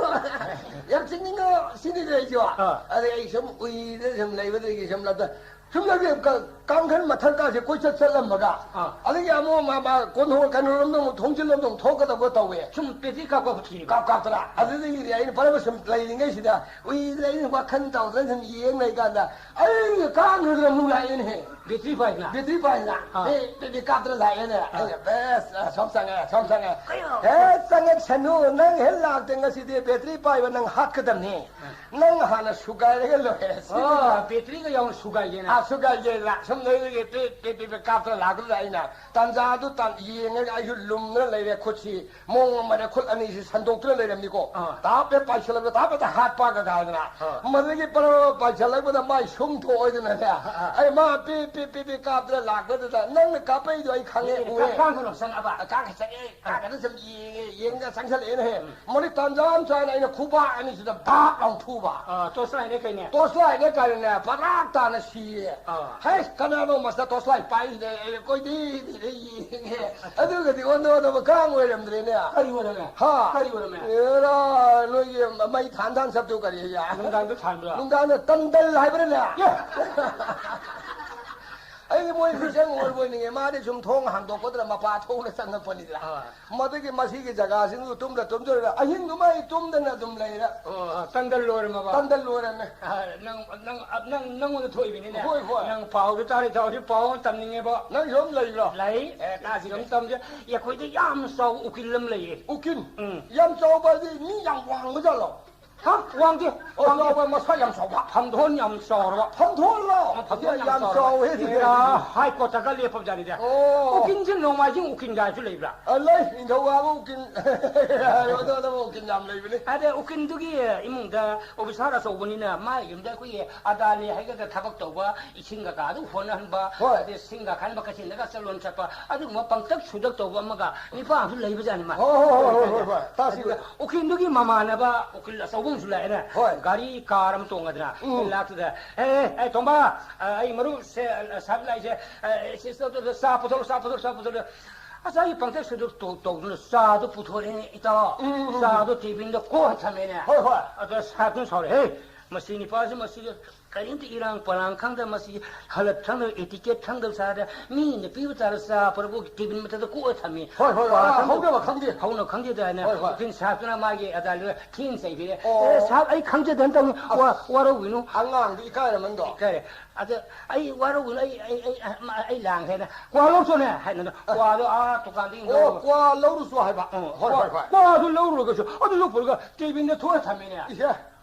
ꯌꯥꯝ ꯆꯤꯛꯅꯤꯡꯉꯣ", ꯁꯤꯅꯤꯗ ꯑꯩꯁꯨ꯫ ꯑꯥ꯫ ꯑꯗꯩ ꯑꯩ ꯁꯨꯝ ꯎꯏꯗ ꯁꯨꯝ ꯂꯩꯕꯗꯒꯤ ꯁꯨꯝ ꯂꯥꯞꯇ-, ꯁꯨꯝ ꯂꯩꯕꯗꯒꯤ ꯀ-, ꯀꯥꯡꯈꯟ ꯃꯊꯛꯀꯥꯁꯦ ꯀꯣꯏꯆꯠ ꯆꯠꯂꯝꯃꯒ, ꯑꯥ꯫ ꯑꯗꯒꯤ ꯑꯃꯨꯛ ꯃꯥ, ꯃꯥ ꯀꯣꯟꯊꯣꯡ, ꯀꯩꯅꯣꯔꯣꯝꯗ ꯑꯃꯨꯛ ꯊꯣꯡꯖꯤꯜꯂꯣꯝꯗ ꯑꯃꯨꯛ ꯊꯣꯛꯀꯗꯕ ꯇꯧꯋꯦ꯫ ꯁꯨꯝ ꯕꯦꯇ꯭ꯔꯤ ꯀꯥꯞ ꯀꯥꯞ ꯊꯤꯔꯤꯕ꯫ ꯀꯥꯞ ꯀꯥꯞꯇꯅ꯫ ꯑꯗꯨꯗꯒꯤꯗꯤ ꯑꯩꯅ ꯐꯔꯕ ꯁꯨꯝ ꯂꯩꯔꯤꯉꯩꯁꯤꯗ ꯎꯏꯗꯅ ꯑꯩꯅ ꯋꯥꯈꯜ ꯇꯧꯗꯅ ꯁꯨꯝ ꯌꯦꯡ ꯂꯩꯀꯥꯟꯗ ꯑꯩꯒꯤ ꯀꯥꯡꯈꯟꯗꯨꯗ ꯑꯃꯨꯛ ꯂꯥꯛꯑꯦꯅꯦꯍꯦ꯫ ꯕꯦꯇ꯭ꯔꯤ ꯄꯥꯏꯗꯅ? ꯕꯦꯇ꯭ꯔꯤ ꯄꯥꯏꯗꯅ? ꯑꯥ꯫ ꯑꯦ, ꯕꯦꯇ꯭ꯔꯤ ꯀꯥꯞꯇꯅ ꯂꯥꯛꯑꯦꯅꯦ꯫ ꯑꯥ꯫ ꯑꯩꯅ, "ꯕꯦꯁ, ꯑ, ꯁꯣꯝ ꯆꯪꯉꯦ, ꯁꯣꯝ ꯆꯪꯉꯦ"꯫ ꯀꯩꯅꯣ? "ꯍꯦ, ꯆꯪꯉꯛꯁꯅꯨ, ꯅꯪ ꯍꯦꯛ ꯂꯥꯛꯇꯦ ꯉꯁꯤꯗꯤ ꯕꯦꯇ꯭ꯔꯤ ꯄꯥꯏꯕ ꯅꯪ ꯍꯥꯠꯀꯗꯕꯅꯤ꯫ ꯑꯥ꯫ ꯅꯪ ꯍꯥꯟꯅ ꯁꯨꯒꯥꯏꯔꯒ ꯂꯣꯏꯔꯦ"꯫ ꯑꯣ, ꯕꯦꯇ꯭ꯔꯤꯒ ꯌꯥꯎꯅ ꯁꯨꯒꯥꯏꯒꯦꯅ? ꯑꯥ, ꯁꯨꯒꯥꯏꯒꯦꯅ꯫ ꯁꯨꯝ ꯂꯩꯔꯒ ꯄꯦ, ꯄꯦ, ꯄꯦ, ꯄꯦ ꯀꯥꯞꯇꯅ ꯂꯥꯛꯄꯗꯨꯗ ꯑꯩꯅ ꯇꯥꯟꯖꯥꯗꯨ ꯇꯥꯟ-, ꯌꯦꯡꯉꯒ ꯑꯩꯁꯨ ꯂꯨꯝꯗꯅ ꯂꯩꯔꯦ ꯈꯨꯠꯁꯤ꯫ ꯃꯑꯣꯡ ꯑꯃꯗ ꯈꯨꯠ ꯑꯅꯤꯁꯤ ꯁꯟꯗꯣꯛꯇꯨꯅ ꯂꯩꯔꯝꯃꯤꯀꯣ꯫ ꯑꯥ꯫ ꯇꯥꯞ ꯍꯦꯛ ꯄꯥꯏꯁꯤꯜꯂꯛꯄ, ꯇꯥꯞ ꯍꯦꯛꯇ ꯍꯥꯠꯄ ꯀꯥꯏꯗꯅ꯫ ꯑꯥ꯫ ꯃꯗꯨꯗꯒꯤ ꯄꯔ ꯄꯥꯏꯁꯤꯜꯂꯛꯄꯗ ꯃꯥꯏ ꯁꯨꯝ ꯊꯣꯛꯑꯣꯏꯗꯅꯅꯦ꯫ ꯑꯥ꯫ ꯑꯩ ꯃꯥ ꯄꯤ, ꯄꯤ, ꯄꯤ, ꯄꯤ ꯀꯥꯞꯇꯅ ꯂꯥꯛꯄꯗꯨꯗ, "ꯅꯪꯅ ꯀꯥꯞꯄꯛꯏꯗꯣ ꯑꯩ ꯈꯪꯉꯦ, ꯎꯔꯦ"꯫ ꯀꯥꯡ ꯈꯨꯅꯧ ꯆꯪꯉꯛꯑꯕ? ꯑꯥ, ꯀꯥꯡ ꯆꯪꯉꯛꯑꯦ, ꯀꯥꯡ ꯑꯗꯨ ꯁꯨꯝ ꯌꯦꯡꯉꯦ, ꯌꯦꯡꯉꯒ ꯆꯪꯁꯤꯜꯂꯛꯑꯦꯅꯦꯍꯦ꯫ ꯎꯝ꯫ ꯃꯗꯨꯗꯩ ꯇꯥꯟꯖꯥ ꯑꯃ ꯆꯥꯅ ꯑꯩꯅ ꯈꯨꯕꯥꯛ ꯑꯅꯤꯁꯤꯗ ꯕꯥꯛ ꯂꯥꯎ ꯐꯨꯕ꯫ ꯑꯥ, torch light ꯅꯦ ꯀꯩꯅꯦ? Torch light ꯅꯦ ꯀꯥꯏꯅꯅꯦ, ꯄꯔꯥꯛ ꯇꯥꯅ ꯁꯤꯌꯦ꯫ ꯑꯥ꯫ ꯍꯩ, ꯀꯅꯥꯅꯣ ꯃꯁꯤꯗ torch light ꯄꯥꯏꯔꯤꯁꯤꯗꯤ? ꯑꯩ ꯀꯣꯏꯊꯤ ꯊꯤꯔ ꯌꯦꯡꯉꯦ꯫ ꯑꯗꯨꯒꯗꯤ ꯑꯣꯟꯊꯣꯛ ꯑꯣꯟꯊꯣꯛꯄ ꯀꯥꯡ ꯑꯣꯏꯔꯝꯗ꯭ꯔꯦꯅꯦ꯫ ꯀꯔꯤ ꯑꯣꯏꯔꯝꯃꯦ? ꯍꯥ? ꯀꯔꯤ ꯑꯣꯏꯔꯝꯃꯦ? ꯑꯦꯔꯥ, ꯅꯣꯏꯒꯤ ꯃꯩ ꯊꯥꯟ ꯊꯥꯟ ꯆꯞꯇꯨ ꯀꯔꯤ ꯍꯥꯏꯌꯦ? ꯅꯨꯡꯗꯥꯡꯗ ꯊꯥꯟꯕ꯭ꯔꯥ? ꯅꯨꯡꯗꯥꯡꯗ ꯇꯟꯗꯜ ꯍꯥꯏꯕ꯭ꯔꯥꯅꯦ? ꯑꯦ! ꯑꯩꯗꯤ ꯃꯣꯏ ꯃꯤꯆꯪ ꯑꯣꯏꯔꯕꯣꯏ ꯅꯤꯡꯉꯦ꯫ ꯃꯥꯗꯤ ꯁꯨꯝ ꯊꯣꯡ ꯍꯥꯡꯗꯣꯛꯄꯗꯨꯗ ꯃꯄꯥ ꯊꯣꯛꯅ ꯆꯪꯉꯛꯄꯅꯤꯗꯅ꯫ ꯑꯥ꯫ ꯃꯗꯨꯒꯤ ꯃꯁꯤꯒꯤ ꯖꯒꯥꯁꯤꯡꯗꯨ ꯇꯨꯝꯗ ꯇꯨꯝꯗꯨꯅ ꯑꯍꯤꯡꯗꯨꯃ ꯑꯩ ꯇꯨꯝꯗꯅ ꯑꯗꯨꯝ ꯂꯩꯔꯦ꯫ ꯑꯣ, ꯇꯟꯗꯜ ꯂꯣꯏꯔꯝꯃꯕ? ꯇꯟꯗꯜ ꯂꯣꯏꯔꯝꯃꯦ꯫ ꯑ, ꯅꯪ, ꯅꯪ, ꯅꯪ, ꯅꯪꯉꯣꯟꯗ ꯊꯣꯛꯏꯕꯅꯤꯅꯦ꯫ ꯍꯣꯏ, ꯍꯣꯏ꯫ ꯅꯪ ꯄꯥꯎꯗꯨ ꯇꯥꯔꯦ, ꯇꯥꯎꯁꯤ ꯄꯥꯎ ꯑꯃ ꯇꯝꯅꯤꯡꯉꯦꯕꯣ꯫ ꯅꯪꯁꯨ ꯑꯃ ꯂꯩꯕ꯭ꯔꯣ? ꯂꯩ꯫ ꯑꯦ, ꯇꯥꯁꯤ꯫ ꯑꯗꯨꯝ ꯇꯝꯁꯦ꯫ ꯑꯦ, ꯑꯩꯈꯣꯏꯗ ꯌꯥꯝꯅ ꯆꯥꯎꯕ ꯎꯀꯤꯜ ꯑꯃ ꯂꯩꯌꯦ꯫ ꯎꯀꯤꯜ? ꯎꯝ꯫ ꯌꯥꯝ ꯆꯥꯎꯕ ꯍꯥꯏꯗꯤ ꯃꯤ ꯌꯥꯝ ꯋꯥꯡꯕ ꯖꯥꯠꯂꯣ? ꯍꯥ? ꯋꯥꯡꯗꯦ꯫ ꯑꯣ, ꯋꯥꯡꯗꯦ꯫ ꯆꯥꯎꯕ, ꯃꯁꯥ ꯌꯥꯝ ꯆꯥꯎꯕ꯫ ꯐꯝꯗꯣꯟ ꯌꯥꯝ ꯆꯥꯎꯔꯕ꯫ ꯐꯝꯗꯣꯟꯂꯣ? ꯑꯣ, ꯐꯝꯗꯣꯟ ꯌꯥꯝ ꯌꯥꯝ ꯆꯥꯎꯔꯕ꯫ ꯆꯥꯎꯋꯦ ꯑꯗꯨꯗꯤ꯫ ꯑꯦꯔꯥ, ꯍꯥꯏ ꯀꯣꯔꯠꯇꯒ ꯂꯦꯞꯄꯕꯖꯥꯠꯅꯤꯗ꯫ ꯑꯣ꯫ ꯎꯀꯤꯜꯁꯦ ꯅꯣꯡꯃꯥꯏꯖꯤꯡ ꯎꯀꯤꯜ ꯀꯥꯏꯁꯨ ꯂꯩꯕ꯭ꯔꯥ? ꯑ, ꯂꯩ꯫ ꯅꯤꯡꯊꯧꯀꯥꯕ ꯎꯀꯤꯜ꯫ ꯑꯗꯣ, ꯑꯗꯣ ꯎꯀꯤꯜ ꯌꯥꯝ ꯂꯩꯕꯅꯤ꯫ ꯑꯗ ꯎꯀꯤꯜꯗꯨꯒꯤ ꯏꯃꯨꯡꯗ ꯑꯣꯐꯤꯁꯥꯔ ꯑꯆꯧꯕꯅꯤꯅ ꯃꯥꯒꯤ ꯌꯨꯝꯗ ꯑꯩꯈꯣꯏꯒꯤ ꯑꯗꯥꯂꯤ ꯍꯥꯏꯒꯗ꯭ꯔꯥ ꯊꯕꯛ ꯇꯧꯕ ꯏꯁꯤꯡ ꯀꯀꯥꯗꯨ ꯍꯣꯟꯅꯍꯟꯕ, ꯍꯣꯏ꯫ ꯑꯗꯩ ꯁꯤꯡ ꯀꯥꯈꯟꯕ ꯀꯩꯊꯦꯜꯗꯒ ꯆꯠꯂꯣꯟ ꯆꯠꯄ, ꯑꯗꯨꯒꯨꯝꯕ ꯄꯪꯇꯛ ꯁꯨꯗꯛ ꯇꯧꯕ ꯑꯃꯒ ꯅꯤꯄꯥ ꯑꯃꯁꯨ ꯂꯩꯕꯖꯥꯠꯅꯤ ꯃꯥ꯫ ꯍꯣꯏ, ꯍꯣꯏ, ꯍꯣꯏ, ꯍꯣꯏ, ꯍꯣꯏ, ꯍꯣꯏ꯫ ꯇꯥꯁꯤ꯫ ꯑꯗꯨꯒ ꯎꯀꯤꯜꯗꯨꯒꯤ ꯃꯃꯥꯟꯅꯕ ꯎꯀꯤꯜ ꯑꯆꯧꯕ ꯑꯃꯁꯨ ꯂꯥꯛꯑꯦꯅꯦ꯫ ꯍꯣꯏ꯫ ꯒꯥꯔꯤ ꯀꯥꯔ ꯑꯃ ꯇꯣꯡꯉꯗꯅ ꯎꯝ꯫ ꯂꯥꯛꯇꯨꯗ, "ꯑꯦ, ꯑꯦ, ꯑꯦ, ꯇꯣꯝꯕ, ꯑ, ꯑꯩ ꯃꯔꯨꯞ ꯁꯦ, ꯑ, ꯁꯥꯍꯦꯕ ꯂꯥꯛꯏꯁꯦ, ꯑ, ꯁꯤ, ꯁꯤ, ꯆꯥ ꯄꯨꯊꯣꯔꯛꯑꯣ, ꯆꯥ ꯄꯨꯊꯣꯔꯛꯑꯣ, ꯆꯥ ꯄꯨꯊꯣꯔꯛꯑꯣ꯫ ꯑꯁ, ꯑꯩ ꯄꯪꯇꯛ ꯁꯨꯗꯣꯛ ꯇꯧ-, ꯇꯧꯗꯅ ꯆꯥꯗꯣ ꯄꯨꯊꯣꯔꯛꯑꯦꯅꯦ, ꯏꯇꯥꯎ꯫ ꯎꯝ, ꯎꯝ, ꯎꯝ꯫ ꯆꯥꯗꯣ ꯇꯦꯕꯤꯜꯗ ꯀꯣꯛ ꯊꯝꯃꯦꯅꯦ"꯫ ꯍꯣꯏ, ꯍꯣꯏ꯫ ꯑꯗ ꯁꯥꯍꯦꯕꯇꯨꯅ ꯁꯥꯎꯔꯦ, "ꯍꯦ, ꯃꯁꯤ ꯅꯤꯄꯥꯁꯤ, ꯃꯁꯤ ꯀꯔꯤꯝꯇ ꯏꯔꯥꯡ ꯄꯔꯥꯡ ꯈꯪꯗ, ꯃꯁꯤ ꯍꯂꯠ ꯈꯪꯗꯕ, ꯏꯇꯤꯀꯦꯠ ꯈꯪꯗꯕ ꯁꯥꯗ ꯃꯤꯅ ꯄꯤꯕ ꯇꯥꯔ ꯆꯥ ꯄꯨꯔꯛꯄ ꯇꯦꯕꯤꯜ ꯃꯊꯛꯇ ꯀꯣꯛꯑ ꯊꯝꯃꯤ"꯫ ꯍꯣꯏ, ꯍꯣꯏ, ꯋꯥ ꯑꯥ, ꯈꯪꯗ-, ꯍꯧꯅꯕ ꯈꯪꯗꯦ꯫ ꯍꯧꯅ ꯈꯪꯗꯦꯗ ꯍꯥꯏꯅ ꯍꯣꯏ, ꯍꯣꯏ꯫ ꯎꯀꯤꯜ ꯁꯥꯍꯦꯕꯇꯨꯅ ꯃꯥꯒꯤ ꯑꯗꯥ ꯂꯣꯏ ꯊꯤꯅ ꯆꯩꯕꯤꯔꯦ꯫ ꯑꯣ꯫ "ꯑꯦ, ꯁꯥꯍꯦꯕ, ꯑꯩ ꯈꯪꯖꯗꯅ ꯇꯧꯅꯤ꯫ ꯑꯁ꯫ ꯋꯥ-, ꯋꯥꯔꯧꯕꯤꯅꯨ"꯫ ꯑꯉꯥꯡꯗꯤ ꯏꯀꯥꯏꯔꯝꯃꯅꯤꯗꯣ꯫ ꯏꯀꯥꯏꯔꯦ꯫ ꯑꯗ ꯑꯩ ꯋꯥꯔꯧꯕꯤꯅꯨ, ꯑꯩ, ꯑꯩ, ꯑꯩ, ꯑ, ꯑꯩ ꯂꯥꯡꯈ꯭ꯔꯦꯅ꯫ ꯀ꯭ꯋꯥ ꯂꯧꯔꯨꯆꯣꯅꯦ ꯍꯥꯏꯅ ꯑꯗꯣ ꯑ꯫ ꯀ꯭ꯋꯥꯗꯣ ꯑꯥ ꯗꯨꯀꯥꯟꯗꯒꯤ ꯑꯣ, ꯂꯧꯔꯨ-꯫ ꯀ꯭ꯋꯥ ꯂꯧꯔꯨꯆꯣ ꯍꯥꯏꯕ꯫ ꯑ, ꯍꯣꯏ, ꯀ꯭ꯋꯥ-, ꯍꯣꯏ, ꯍꯣꯏ꯫ ꯀ꯭ꯋꯥꯗꯣ ꯂꯧꯔꯨꯔꯒꯁꯨ ꯑꯗꯨ ꯂꯧꯄꯨꯔꯒ ꯇꯦꯕꯤꯜꯗ ꯊꯣꯛꯑ ꯊꯝꯃꯤꯅꯦ꯫ ꯏꯍꯦ꯫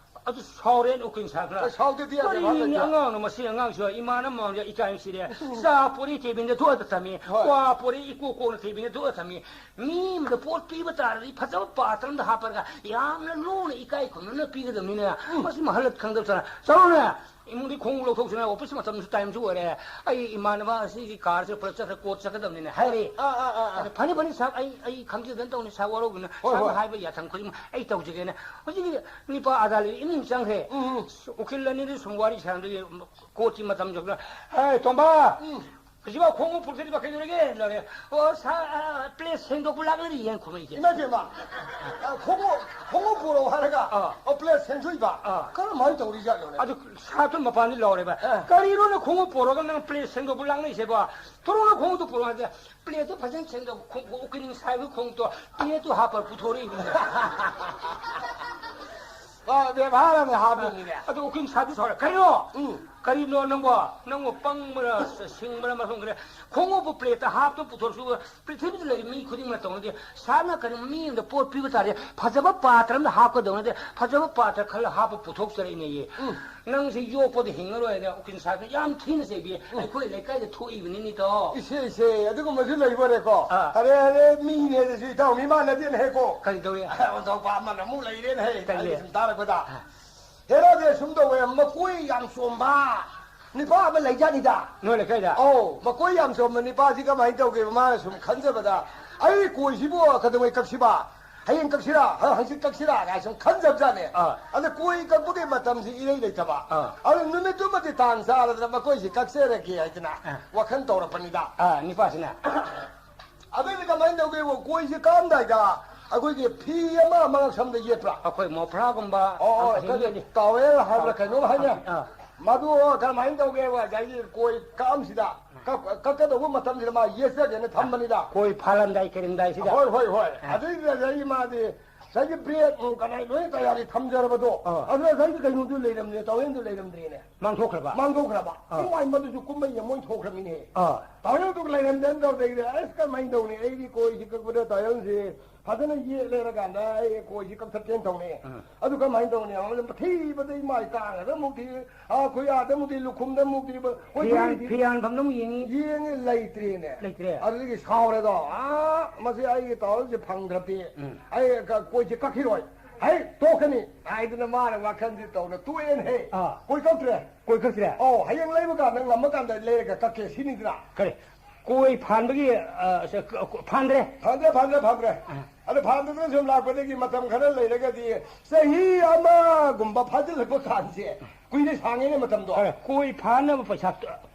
ꯑꯗꯨ ꯁꯥꯎꯔꯦꯅ ꯎꯀꯤꯜ ꯁꯥꯍꯦꯕꯇꯨꯅ꯫ ꯑꯦ, ꯁꯥꯎꯗꯗꯤ ꯌꯥꯗꯦ, ꯀꯔꯤꯅꯣꯅꯦ ꯃꯥ ꯂꯩꯇꯦ꯫ ꯑꯉꯥꯡꯅꯣ ꯃꯁꯤ ꯑꯉꯥꯡꯁꯤꯕꯣ? ꯏꯃꯥꯅ ꯃꯃꯥꯡꯗ ꯏꯀꯥꯏ ꯁꯤꯔꯦ꯫ ꯎꯝ꯫ ꯆꯥ ꯄꯣꯔꯤ ꯇꯦꯕꯤꯜꯗ ꯊꯣꯛꯑ ꯊꯝꯃꯤ꯫ ꯍꯣꯏ꯫ ꯀ꯭ꯋꯥ ꯄꯣꯔꯤ ꯏꯀꯣꯛ ꯀꯣꯛꯅ ꯇꯦꯕꯤꯜꯗ ꯊꯣꯛꯑ ꯊꯝꯃꯤ꯫ ꯃꯤ ꯑꯃꯗ ꯄꯣꯠ ꯄꯤꯕ ꯇꯥꯔꯗꯤ ꯐꯖꯕ ꯄꯥꯇ꯭ꯔ ꯑꯃꯗ ꯍꯥꯞꯄꯒ ꯌꯥꯝꯅ ꯂꯨꯅ ꯏꯀꯥꯏ ꯈꯨꯝꯅꯅ ꯄꯤꯒꯗꯕꯅꯤꯅꯦ꯫ ꯎꯝ꯫ ꯃꯁꯤ ꯃꯍꯜꯂꯠ ꯈꯪꯗꯕ ꯁꯥꯔ꯫ ꯆꯠꯂꯣꯅꯦ! ꯏꯃꯨꯡꯗꯒꯤ ꯈꯣꯡꯎꯞ ꯂꯧꯊꯣꯛꯁꯤꯅ ꯑꯣꯐꯤꯁ ꯃꯇꯝꯁꯨ ꯇꯥꯏꯝꯁꯨ ꯑꯣꯏꯔꯦ꯫ ꯑꯩ ꯏꯃꯥꯟꯅꯕ ꯑꯁꯤꯒꯤ ꯀꯥꯔꯁꯦ ꯄꯨꯂꯞ ꯆꯠꯈ꯭ꯔ ꯀꯣꯔꯠ ꯆꯠꯀꯗꯕꯅꯤꯅꯦ ꯍꯥꯏꯔꯦ꯫ ꯑꯥ, ꯑꯥ, ꯑꯥ, ꯑꯥ꯫ ꯑꯗ ꯐꯅꯤ, ꯐꯅꯤ ꯁꯥꯔ, ꯑꯩ, ꯑꯩ ꯈꯪꯖꯗꯅ ꯇꯧꯅꯤ ꯁꯥꯔ, ꯋꯥꯔꯧꯕꯤꯅꯨ꯫ ꯍꯣꯏ, ꯁꯥꯔꯅ ꯍꯣꯏ꯫ ꯍꯥꯏꯕ ꯌꯥꯊꯪ ꯈꯨꯗꯤꯡꯃꯛ ꯑꯩ ꯇꯧꯖꯒꯦꯅ꯫ ꯍꯧꯖꯤꯛꯀꯤ ꯅꯤꯄꯥ ꯑꯗꯥꯂꯤ ꯏꯃꯨꯡ ꯆꯪꯈ꯭ꯔꯦ꯫ ꯎꯝ, ꯎꯝ꯫ ꯎꯀꯤꯜ ꯑꯅꯤꯗꯨ ꯁꯨꯝ ꯋꯥꯔꯤ ꯁꯥꯟꯅꯗꯣꯏꯒꯤ ꯀꯣꯔꯠꯀꯤ ꯃꯇꯝ ꯌꯧꯁꯤꯜꯂꯛ-, "ꯑꯦ, ꯇꯣꯝꯕ!" ꯎꯝ꯫ ꯍꯧꯖꯤꯛꯐꯥꯎ ꯈꯣꯡꯎꯞ ꯄꯨꯔꯛꯇ꯭ꯔꯤꯕ ꯀꯩꯗꯧꯔꯒꯦ? ꯂꯣꯏꯔꯦ꯫ "ꯑꯣ, ꯁꯥꯔ, ꯑ, ꯄ꯭ꯂꯦꯠ ꯁꯦꯡꯗꯣꯛꯄ ꯂꯥꯛꯅꯔꯤꯌꯦꯅ" ꯈꯨꯝꯃꯛꯏꯁꯦ꯫ ꯏꯃꯥ ꯏꯕꯦꯝꯃ, ꯑ, ꯈꯣꯡꯎꯞ, ꯈꯣꯡꯎꯞ ꯄꯨꯔꯛꯑꯣ ꯍꯥꯏꯔꯒ, ꯑꯥ꯫ ꯑ, ꯄ꯭ꯂꯦꯠ ꯁꯦꯡꯗꯣꯛꯏꯕ? ꯑꯥ꯫ ꯀꯔꯝꯍꯥꯏꯅ ꯇꯧꯔꯤꯖꯥꯠꯅꯣꯅꯦ? ꯑꯗꯨ ꯁꯥꯍꯦꯕꯇꯨ ꯃꯄꯥꯟꯗ ꯂꯥꯎꯔꯦꯕ, ꯑꯥ꯫ "ꯀꯔꯤꯅꯣꯅꯦ ꯈꯣꯡꯎꯞ ꯄꯨꯔꯛꯑꯒ ꯅꯪ ꯄ꯭ꯂꯦꯠ ꯁꯦꯡꯗꯣꯛꯄ ꯂꯥꯛꯅꯩꯁꯦꯕꯣ? ꯊꯣꯔꯛꯑꯣꯅꯦ ꯈꯣꯡꯎꯞꯇꯨ ꯄꯨꯔꯛꯑꯣ" ꯍꯥꯏꯁꯦ, "ꯄ꯭ꯂꯦꯠꯇꯨ ꯐꯖꯅ ꯁꯦꯡꯗꯣꯛ-, ꯈꯣꯡ-, ꯎꯀꯤꯜ ꯁꯥꯍꯦꯕꯀꯤ ꯈꯣꯡꯎꯞꯇꯣ ꯄ꯭ꯂꯦꯠꯇꯨ ꯍꯥꯞꯄ ꯄꯨꯊꯣꯔꯛꯏꯅꯤꯅꯦ"꯫ ꯑ, ꯕꯦꯕꯥꯔ ꯑꯃ ꯍꯥꯞꯄꯤꯅꯤꯅꯦ꯫ ꯑꯗꯨ ꯎꯀꯤꯜ ꯁꯥꯍꯦꯕꯇꯨ ꯁꯥꯎꯔꯦ, "ꯀꯩꯅꯣ? ꯎꯝ꯫ ꯀꯔꯤꯅꯣ ꯅꯪꯕꯣ? ꯅꯪꯕꯨ ꯄꯪꯕꯔ, ꯁꯤꯡꯕꯔ ꯑꯃ ꯈꯪꯗ꯭ꯔꯦ꯫ ꯈꯣꯡꯎꯞꯄꯨ ꯄ꯭ꯂꯦꯠꯇ ꯍꯥꯞꯇꯨ ꯄꯨꯊꯣꯔꯁꯨ, ꯄ꯭ꯔꯤꯊꯤꯕꯤꯗ ꯂꯩꯔꯤꯕ ꯃꯤ ꯈꯨꯗꯤꯡꯃꯛ ꯇꯧꯅꯗꯦ꯫ ꯁꯥꯅ ꯀꯔꯤ ꯃꯤ ꯑꯃꯗ ꯄꯣꯠ ꯄꯤꯕ ꯇꯥꯔꯦ, ꯐꯖꯕ ꯄꯥꯇ꯭ꯔ ꯑꯃꯗ ꯍꯥꯞꯀꯗꯧꯅꯗꯦ, ꯐꯖꯕ ꯄꯥꯇ꯭ꯔ ꯈꯜꯂ ꯍꯥꯞꯄ ꯄꯨꯊꯣꯛꯆꯔꯛꯏꯅꯦꯌꯦ꯫ ꯎꯝ꯫ ꯅꯪꯁꯦ ꯌꯣꯛꯄꯗ ꯍꯤꯡꯉꯔꯣꯏꯅ ꯎꯀꯤꯜ ꯁꯥꯍꯦꯕꯅ ꯌꯥꯝ ꯊꯤꯅ ꯆꯩꯕꯤ꯫ ꯎꯝ꯫ ꯑꯩꯈꯣꯏ ꯂꯩꯀꯥꯏꯗ ꯊꯣꯛꯏꯕꯅꯤꯅꯦ, ꯏꯇꯥꯎ꯫ ꯏꯁꯦ, ꯏꯁꯦ, ꯑꯗꯨꯒꯨꯝꯕꯁꯨ ꯂꯩꯕꯣꯔꯦꯀꯣ? ꯑꯥ꯫ ꯑꯔꯦ, ꯑꯔꯦ, ꯃꯤꯅꯦ ꯑꯗꯨꯁꯨ, ꯏꯇꯥꯎ, ꯃꯤꯃꯥꯟꯅꯗꯦꯅꯦꯀꯣ꯫ ꯀꯔꯤ ꯇꯧꯏ? ꯑꯣꯟꯊꯣꯛꯄ ꯑꯃꯅ ꯑꯃꯨꯛ ꯂꯩꯔꯦꯅꯦꯍꯦ, ꯀꯔꯤ? ꯑꯩꯅ ꯁꯨꯝ ꯇꯥꯔꯛꯄꯗ꯫ ꯑꯥ꯫ ꯍꯦꯔꯥꯗꯤ ꯁꯨꯝ ꯇꯧꯋꯦ, ꯃꯀꯣꯏ ꯌꯥꯝ ꯆꯣꯝꯕ ꯅꯤꯄꯥ ꯑꯃ ꯂꯩꯖꯥꯠꯅꯤꯗ꯫ ꯅꯣꯏ ꯂꯩꯀꯥꯏꯗ? ꯑꯧ, ꯃꯀꯣꯏ ꯌꯥꯝ ꯆꯣꯝꯕ ꯅꯤꯄꯥꯁꯤ ꯀꯃꯥꯏꯅ ꯇꯧꯒꯦꯕ? ꯃꯥꯅ ꯁꯨꯝ ꯈꯟꯖꯕꯗ, "ꯑꯩ ꯀꯣꯏꯁꯤꯕꯨ ꯀꯩꯗꯧꯉꯩ ꯀꯛꯁꯤꯕ? ꯍꯌꯦꯡ ꯀꯛꯁꯤꯔꯥ? ꯍ-, ꯍꯪꯆꯤꯠ ꯀꯛꯁꯤꯔꯥ?" ꯀꯥꯏ ꯁꯨꯝ ꯈꯟꯖꯕꯖꯥꯠꯅꯤ꯫ ꯑꯥ꯫ ꯑꯗ ꯀꯣꯏ ꯀꯛꯄꯒꯤ ꯃꯇꯝꯁꯤ ꯏꯔꯩ ꯂꯩꯇꯕ꯫ ꯑꯥ꯫ ꯑꯗ ꯅꯨꯃꯤꯠꯇꯨꯃꯗꯤ ꯇꯥꯟ ꯆꯥꯔꯗꯅ ꯃꯀꯣꯏꯁꯤ ꯀꯛꯆꯔꯒꯦ ꯍꯥꯏꯗꯅ ꯑꯥ꯫ ꯋꯥꯈꯜ ꯇꯧꯔꯛꯄꯅꯤꯗ꯫ ꯑꯥ, ꯅꯤꯄꯥꯁꯤꯅ? ꯑꯗꯨꯗꯤ ꯀꯃꯥꯏꯅ ꯇꯧꯒꯦꯕꯨ, ꯀꯣꯏꯁꯦ ꯀꯛꯑꯝꯗꯥꯏꯗ ꯑꯩꯈꯣꯏꯒꯤ ꯐꯤ ꯑꯃ ꯃꯉꯛꯁꯝꯗ ꯌꯦꯠꯄ꯭ꯔꯥ? ꯑꯩꯈꯣꯏ ꯃꯣꯐ꯭ꯔꯥꯒꯨꯝꯕ ꯑꯣ, ꯑꯣ, ꯑꯃ ꯀꯔꯤ, ꯌꯦꯠꯂꯤ꯫ ꯇꯥꯋꯦꯜ ꯍꯥꯏꯕ꯭ꯔꯥ ꯑꯥ, ꯀꯩꯅꯣꯝ ꯍꯥꯏꯅ꯫ ꯑꯥ, ꯑꯥ꯫ ꯃꯗꯨ ꯀꯔꯝꯍꯥꯏꯅ ꯇꯧꯒꯦꯕ? ꯉꯁꯥꯏꯒꯤ ꯀꯣꯏ ꯀꯛꯑꯝꯁꯤꯗ, ꯀꯛ-, ꯀꯛꯀꯗꯧꯕ ꯃꯇꯝꯁꯤꯗ ꯃꯥ ꯌꯦꯠꯆꯒꯦꯅ ꯊꯝꯕꯅꯤꯗ꯫ ꯀꯣꯏ ꯐꯥꯜꯂꯝꯗꯥꯏ, ꯀꯔꯤꯝꯗꯥꯏꯁꯤꯗ꯫ ꯍꯣꯏ, ꯍꯣꯏ, ꯍꯣꯏ꯫ ꯑꯥ꯫ ꯑꯗꯨꯏꯗꯨꯗ ꯉꯁꯥꯏꯒꯤ ꯃꯥꯗꯤ, ꯉꯁꯥꯏꯒꯤ ꯕ꯭ꯔꯦꯛ ꯅꯨꯡ ꯀꯗꯥꯏ ꯂꯣꯏꯅ ꯇꯌꯥꯔꯤ ꯊꯝꯖꯔꯕꯗꯣ, ꯑꯥ꯫ ꯑꯗꯨꯗ ꯉꯁꯥꯏꯒꯤ ꯀꯩꯅꯣꯗꯨ ꯂꯩꯔꯝꯗꯦ, ꯇꯥꯋꯦꯜꯗꯨ ꯂꯩꯔꯝꯗ꯭ꯔꯦꯅꯦ꯫ ꯃꯥꯡꯊꯣꯛꯈ꯭ꯔꯕ? ꯃꯥꯡꯊꯣꯛꯈ꯭ꯔꯕ꯫ ꯑꯥ꯫ ꯏꯃꯥꯏ, ꯃꯗꯨꯁꯨ ꯀꯨꯝꯍꯩ ꯑꯃ ꯑꯣꯏꯅ ꯊꯣꯛꯈ꯭ꯔꯃꯤꯅꯦ꯫ ꯑꯥ꯫ ꯇꯥꯋꯦꯜꯗꯨ ꯂꯩꯔꯝꯗꯦꯅ ꯇꯧꯗꯩꯗ, ꯑꯁ, ꯀꯃꯥꯏꯅ ꯇꯧꯅꯤ? ꯑꯩꯗꯤ ꯀꯣꯏꯁꯤ ꯀꯛꯄꯗ ꯇꯥꯋꯦꯜꯁꯤ ꯐꯖꯅ ꯌꯦꯠ ꯂꯩꯔꯀꯥꯟꯗ ꯑꯩ ꯀꯣꯏꯁꯤ ꯀꯛꯊꯠꯀꯦꯅ ꯇꯧꯅꯤ꯫ ꯑꯥ꯫ ꯑꯗꯨ ꯀꯃꯥꯏꯅ ꯇꯧꯅꯤ? ꯑꯃꯅ ꯊꯤꯕꯗ ꯏꯃꯥꯏ ꯀꯥꯡꯉꯗ ꯑꯃꯨꯛ ꯊꯤ, ꯑꯥ, ꯈꯨꯌꯥꯗ ꯑꯃꯨꯛ ꯊꯤ, ꯂꯨꯈꯨꯝꯗ ꯑꯃꯨꯛ ꯊꯤ, ꯀꯣꯏ ꯐꯤꯌꯥꯟ, ꯊꯤ, ꯊꯤ꯫ ꯐꯤꯌꯥꯟꯐꯝꯗ ꯑꯃꯨꯛ ꯌꯦꯡꯉꯤ꯫ ꯌꯦꯡꯉꯤ, ꯂꯩꯇ꯭ꯔꯦꯅꯦ꯫ ꯂꯩꯇ꯭ꯔꯦ꯫ ꯑꯗꯨꯗꯒꯤ ꯁꯥꯎꯔꯦꯗꯣ, "ꯑꯥ, ꯃꯁꯤ ꯑꯩꯒꯤ ꯇꯥꯋꯦꯜꯁꯦ ꯐꯪꯗ꯭ꯔꯕꯗꯤ ꯎꯝ꯫ ꯑꯩ ꯀ-, ꯀꯣꯏꯁꯦ ꯀꯛꯈꯤꯔꯣꯏ꯫ ꯍꯩ, ꯇꯣꯛꯀꯅꯤ" ꯍꯥꯏꯗꯅ ꯃꯥꯅ ꯋꯥꯈꯜꯁꯤ ꯇꯧꯅ ꯇꯣꯛꯑꯦꯅꯦꯍꯦ꯫ ꯑꯥ꯫ ꯀꯣꯏ ꯀꯛꯇ꯭ꯔꯦ꯫ ꯀꯣꯏ ꯀꯛꯇ꯭ꯔꯦ꯫ ꯑꯧ, ꯍꯌꯦꯡ ꯂꯩꯕ ꯀꯥꯟꯗ ꯉꯝꯃꯀꯥꯟꯗ ꯂꯩꯔꯒ ꯀꯛꯀꯦ ꯁꯤꯅꯤꯗꯅ꯫ ꯀꯔꯤ? ꯀꯣꯏ ꯐꯥꯟꯕꯒꯤ, ꯑ, ꯁ-, ꯀ-, ꯀ-, ꯐꯥꯟꯗ꯭ꯔꯦ? ꯐꯥꯟꯗ꯭ꯔꯦ, ꯐꯥꯟꯗ꯭ꯔꯦ, ꯐꯥꯟꯗ꯭ꯔꯦ꯫ ꯑ꯫ ꯑꯗꯣ ꯐꯥꯟꯗꯗꯅ ꯁꯨꯝ ꯂꯥꯛꯄꯗꯒꯤ ꯃꯇꯝ ꯈꯔ ꯂꯩꯔꯒꯗꯤ ꯆꯍꯤ ꯑꯃꯒꯨꯝꯕ ꯐꯥꯖꯤꯜꯂꯛꯄ ꯀꯥꯟꯁꯦ, ꯀꯨꯏꯅ ꯁꯥꯡꯉꯦꯅꯦ ꯃꯇꯝꯗꯣ꯫ ꯈꯔ ꯀꯣꯏ ꯐꯥꯅꯕ ꯄꯩꯁꯥ,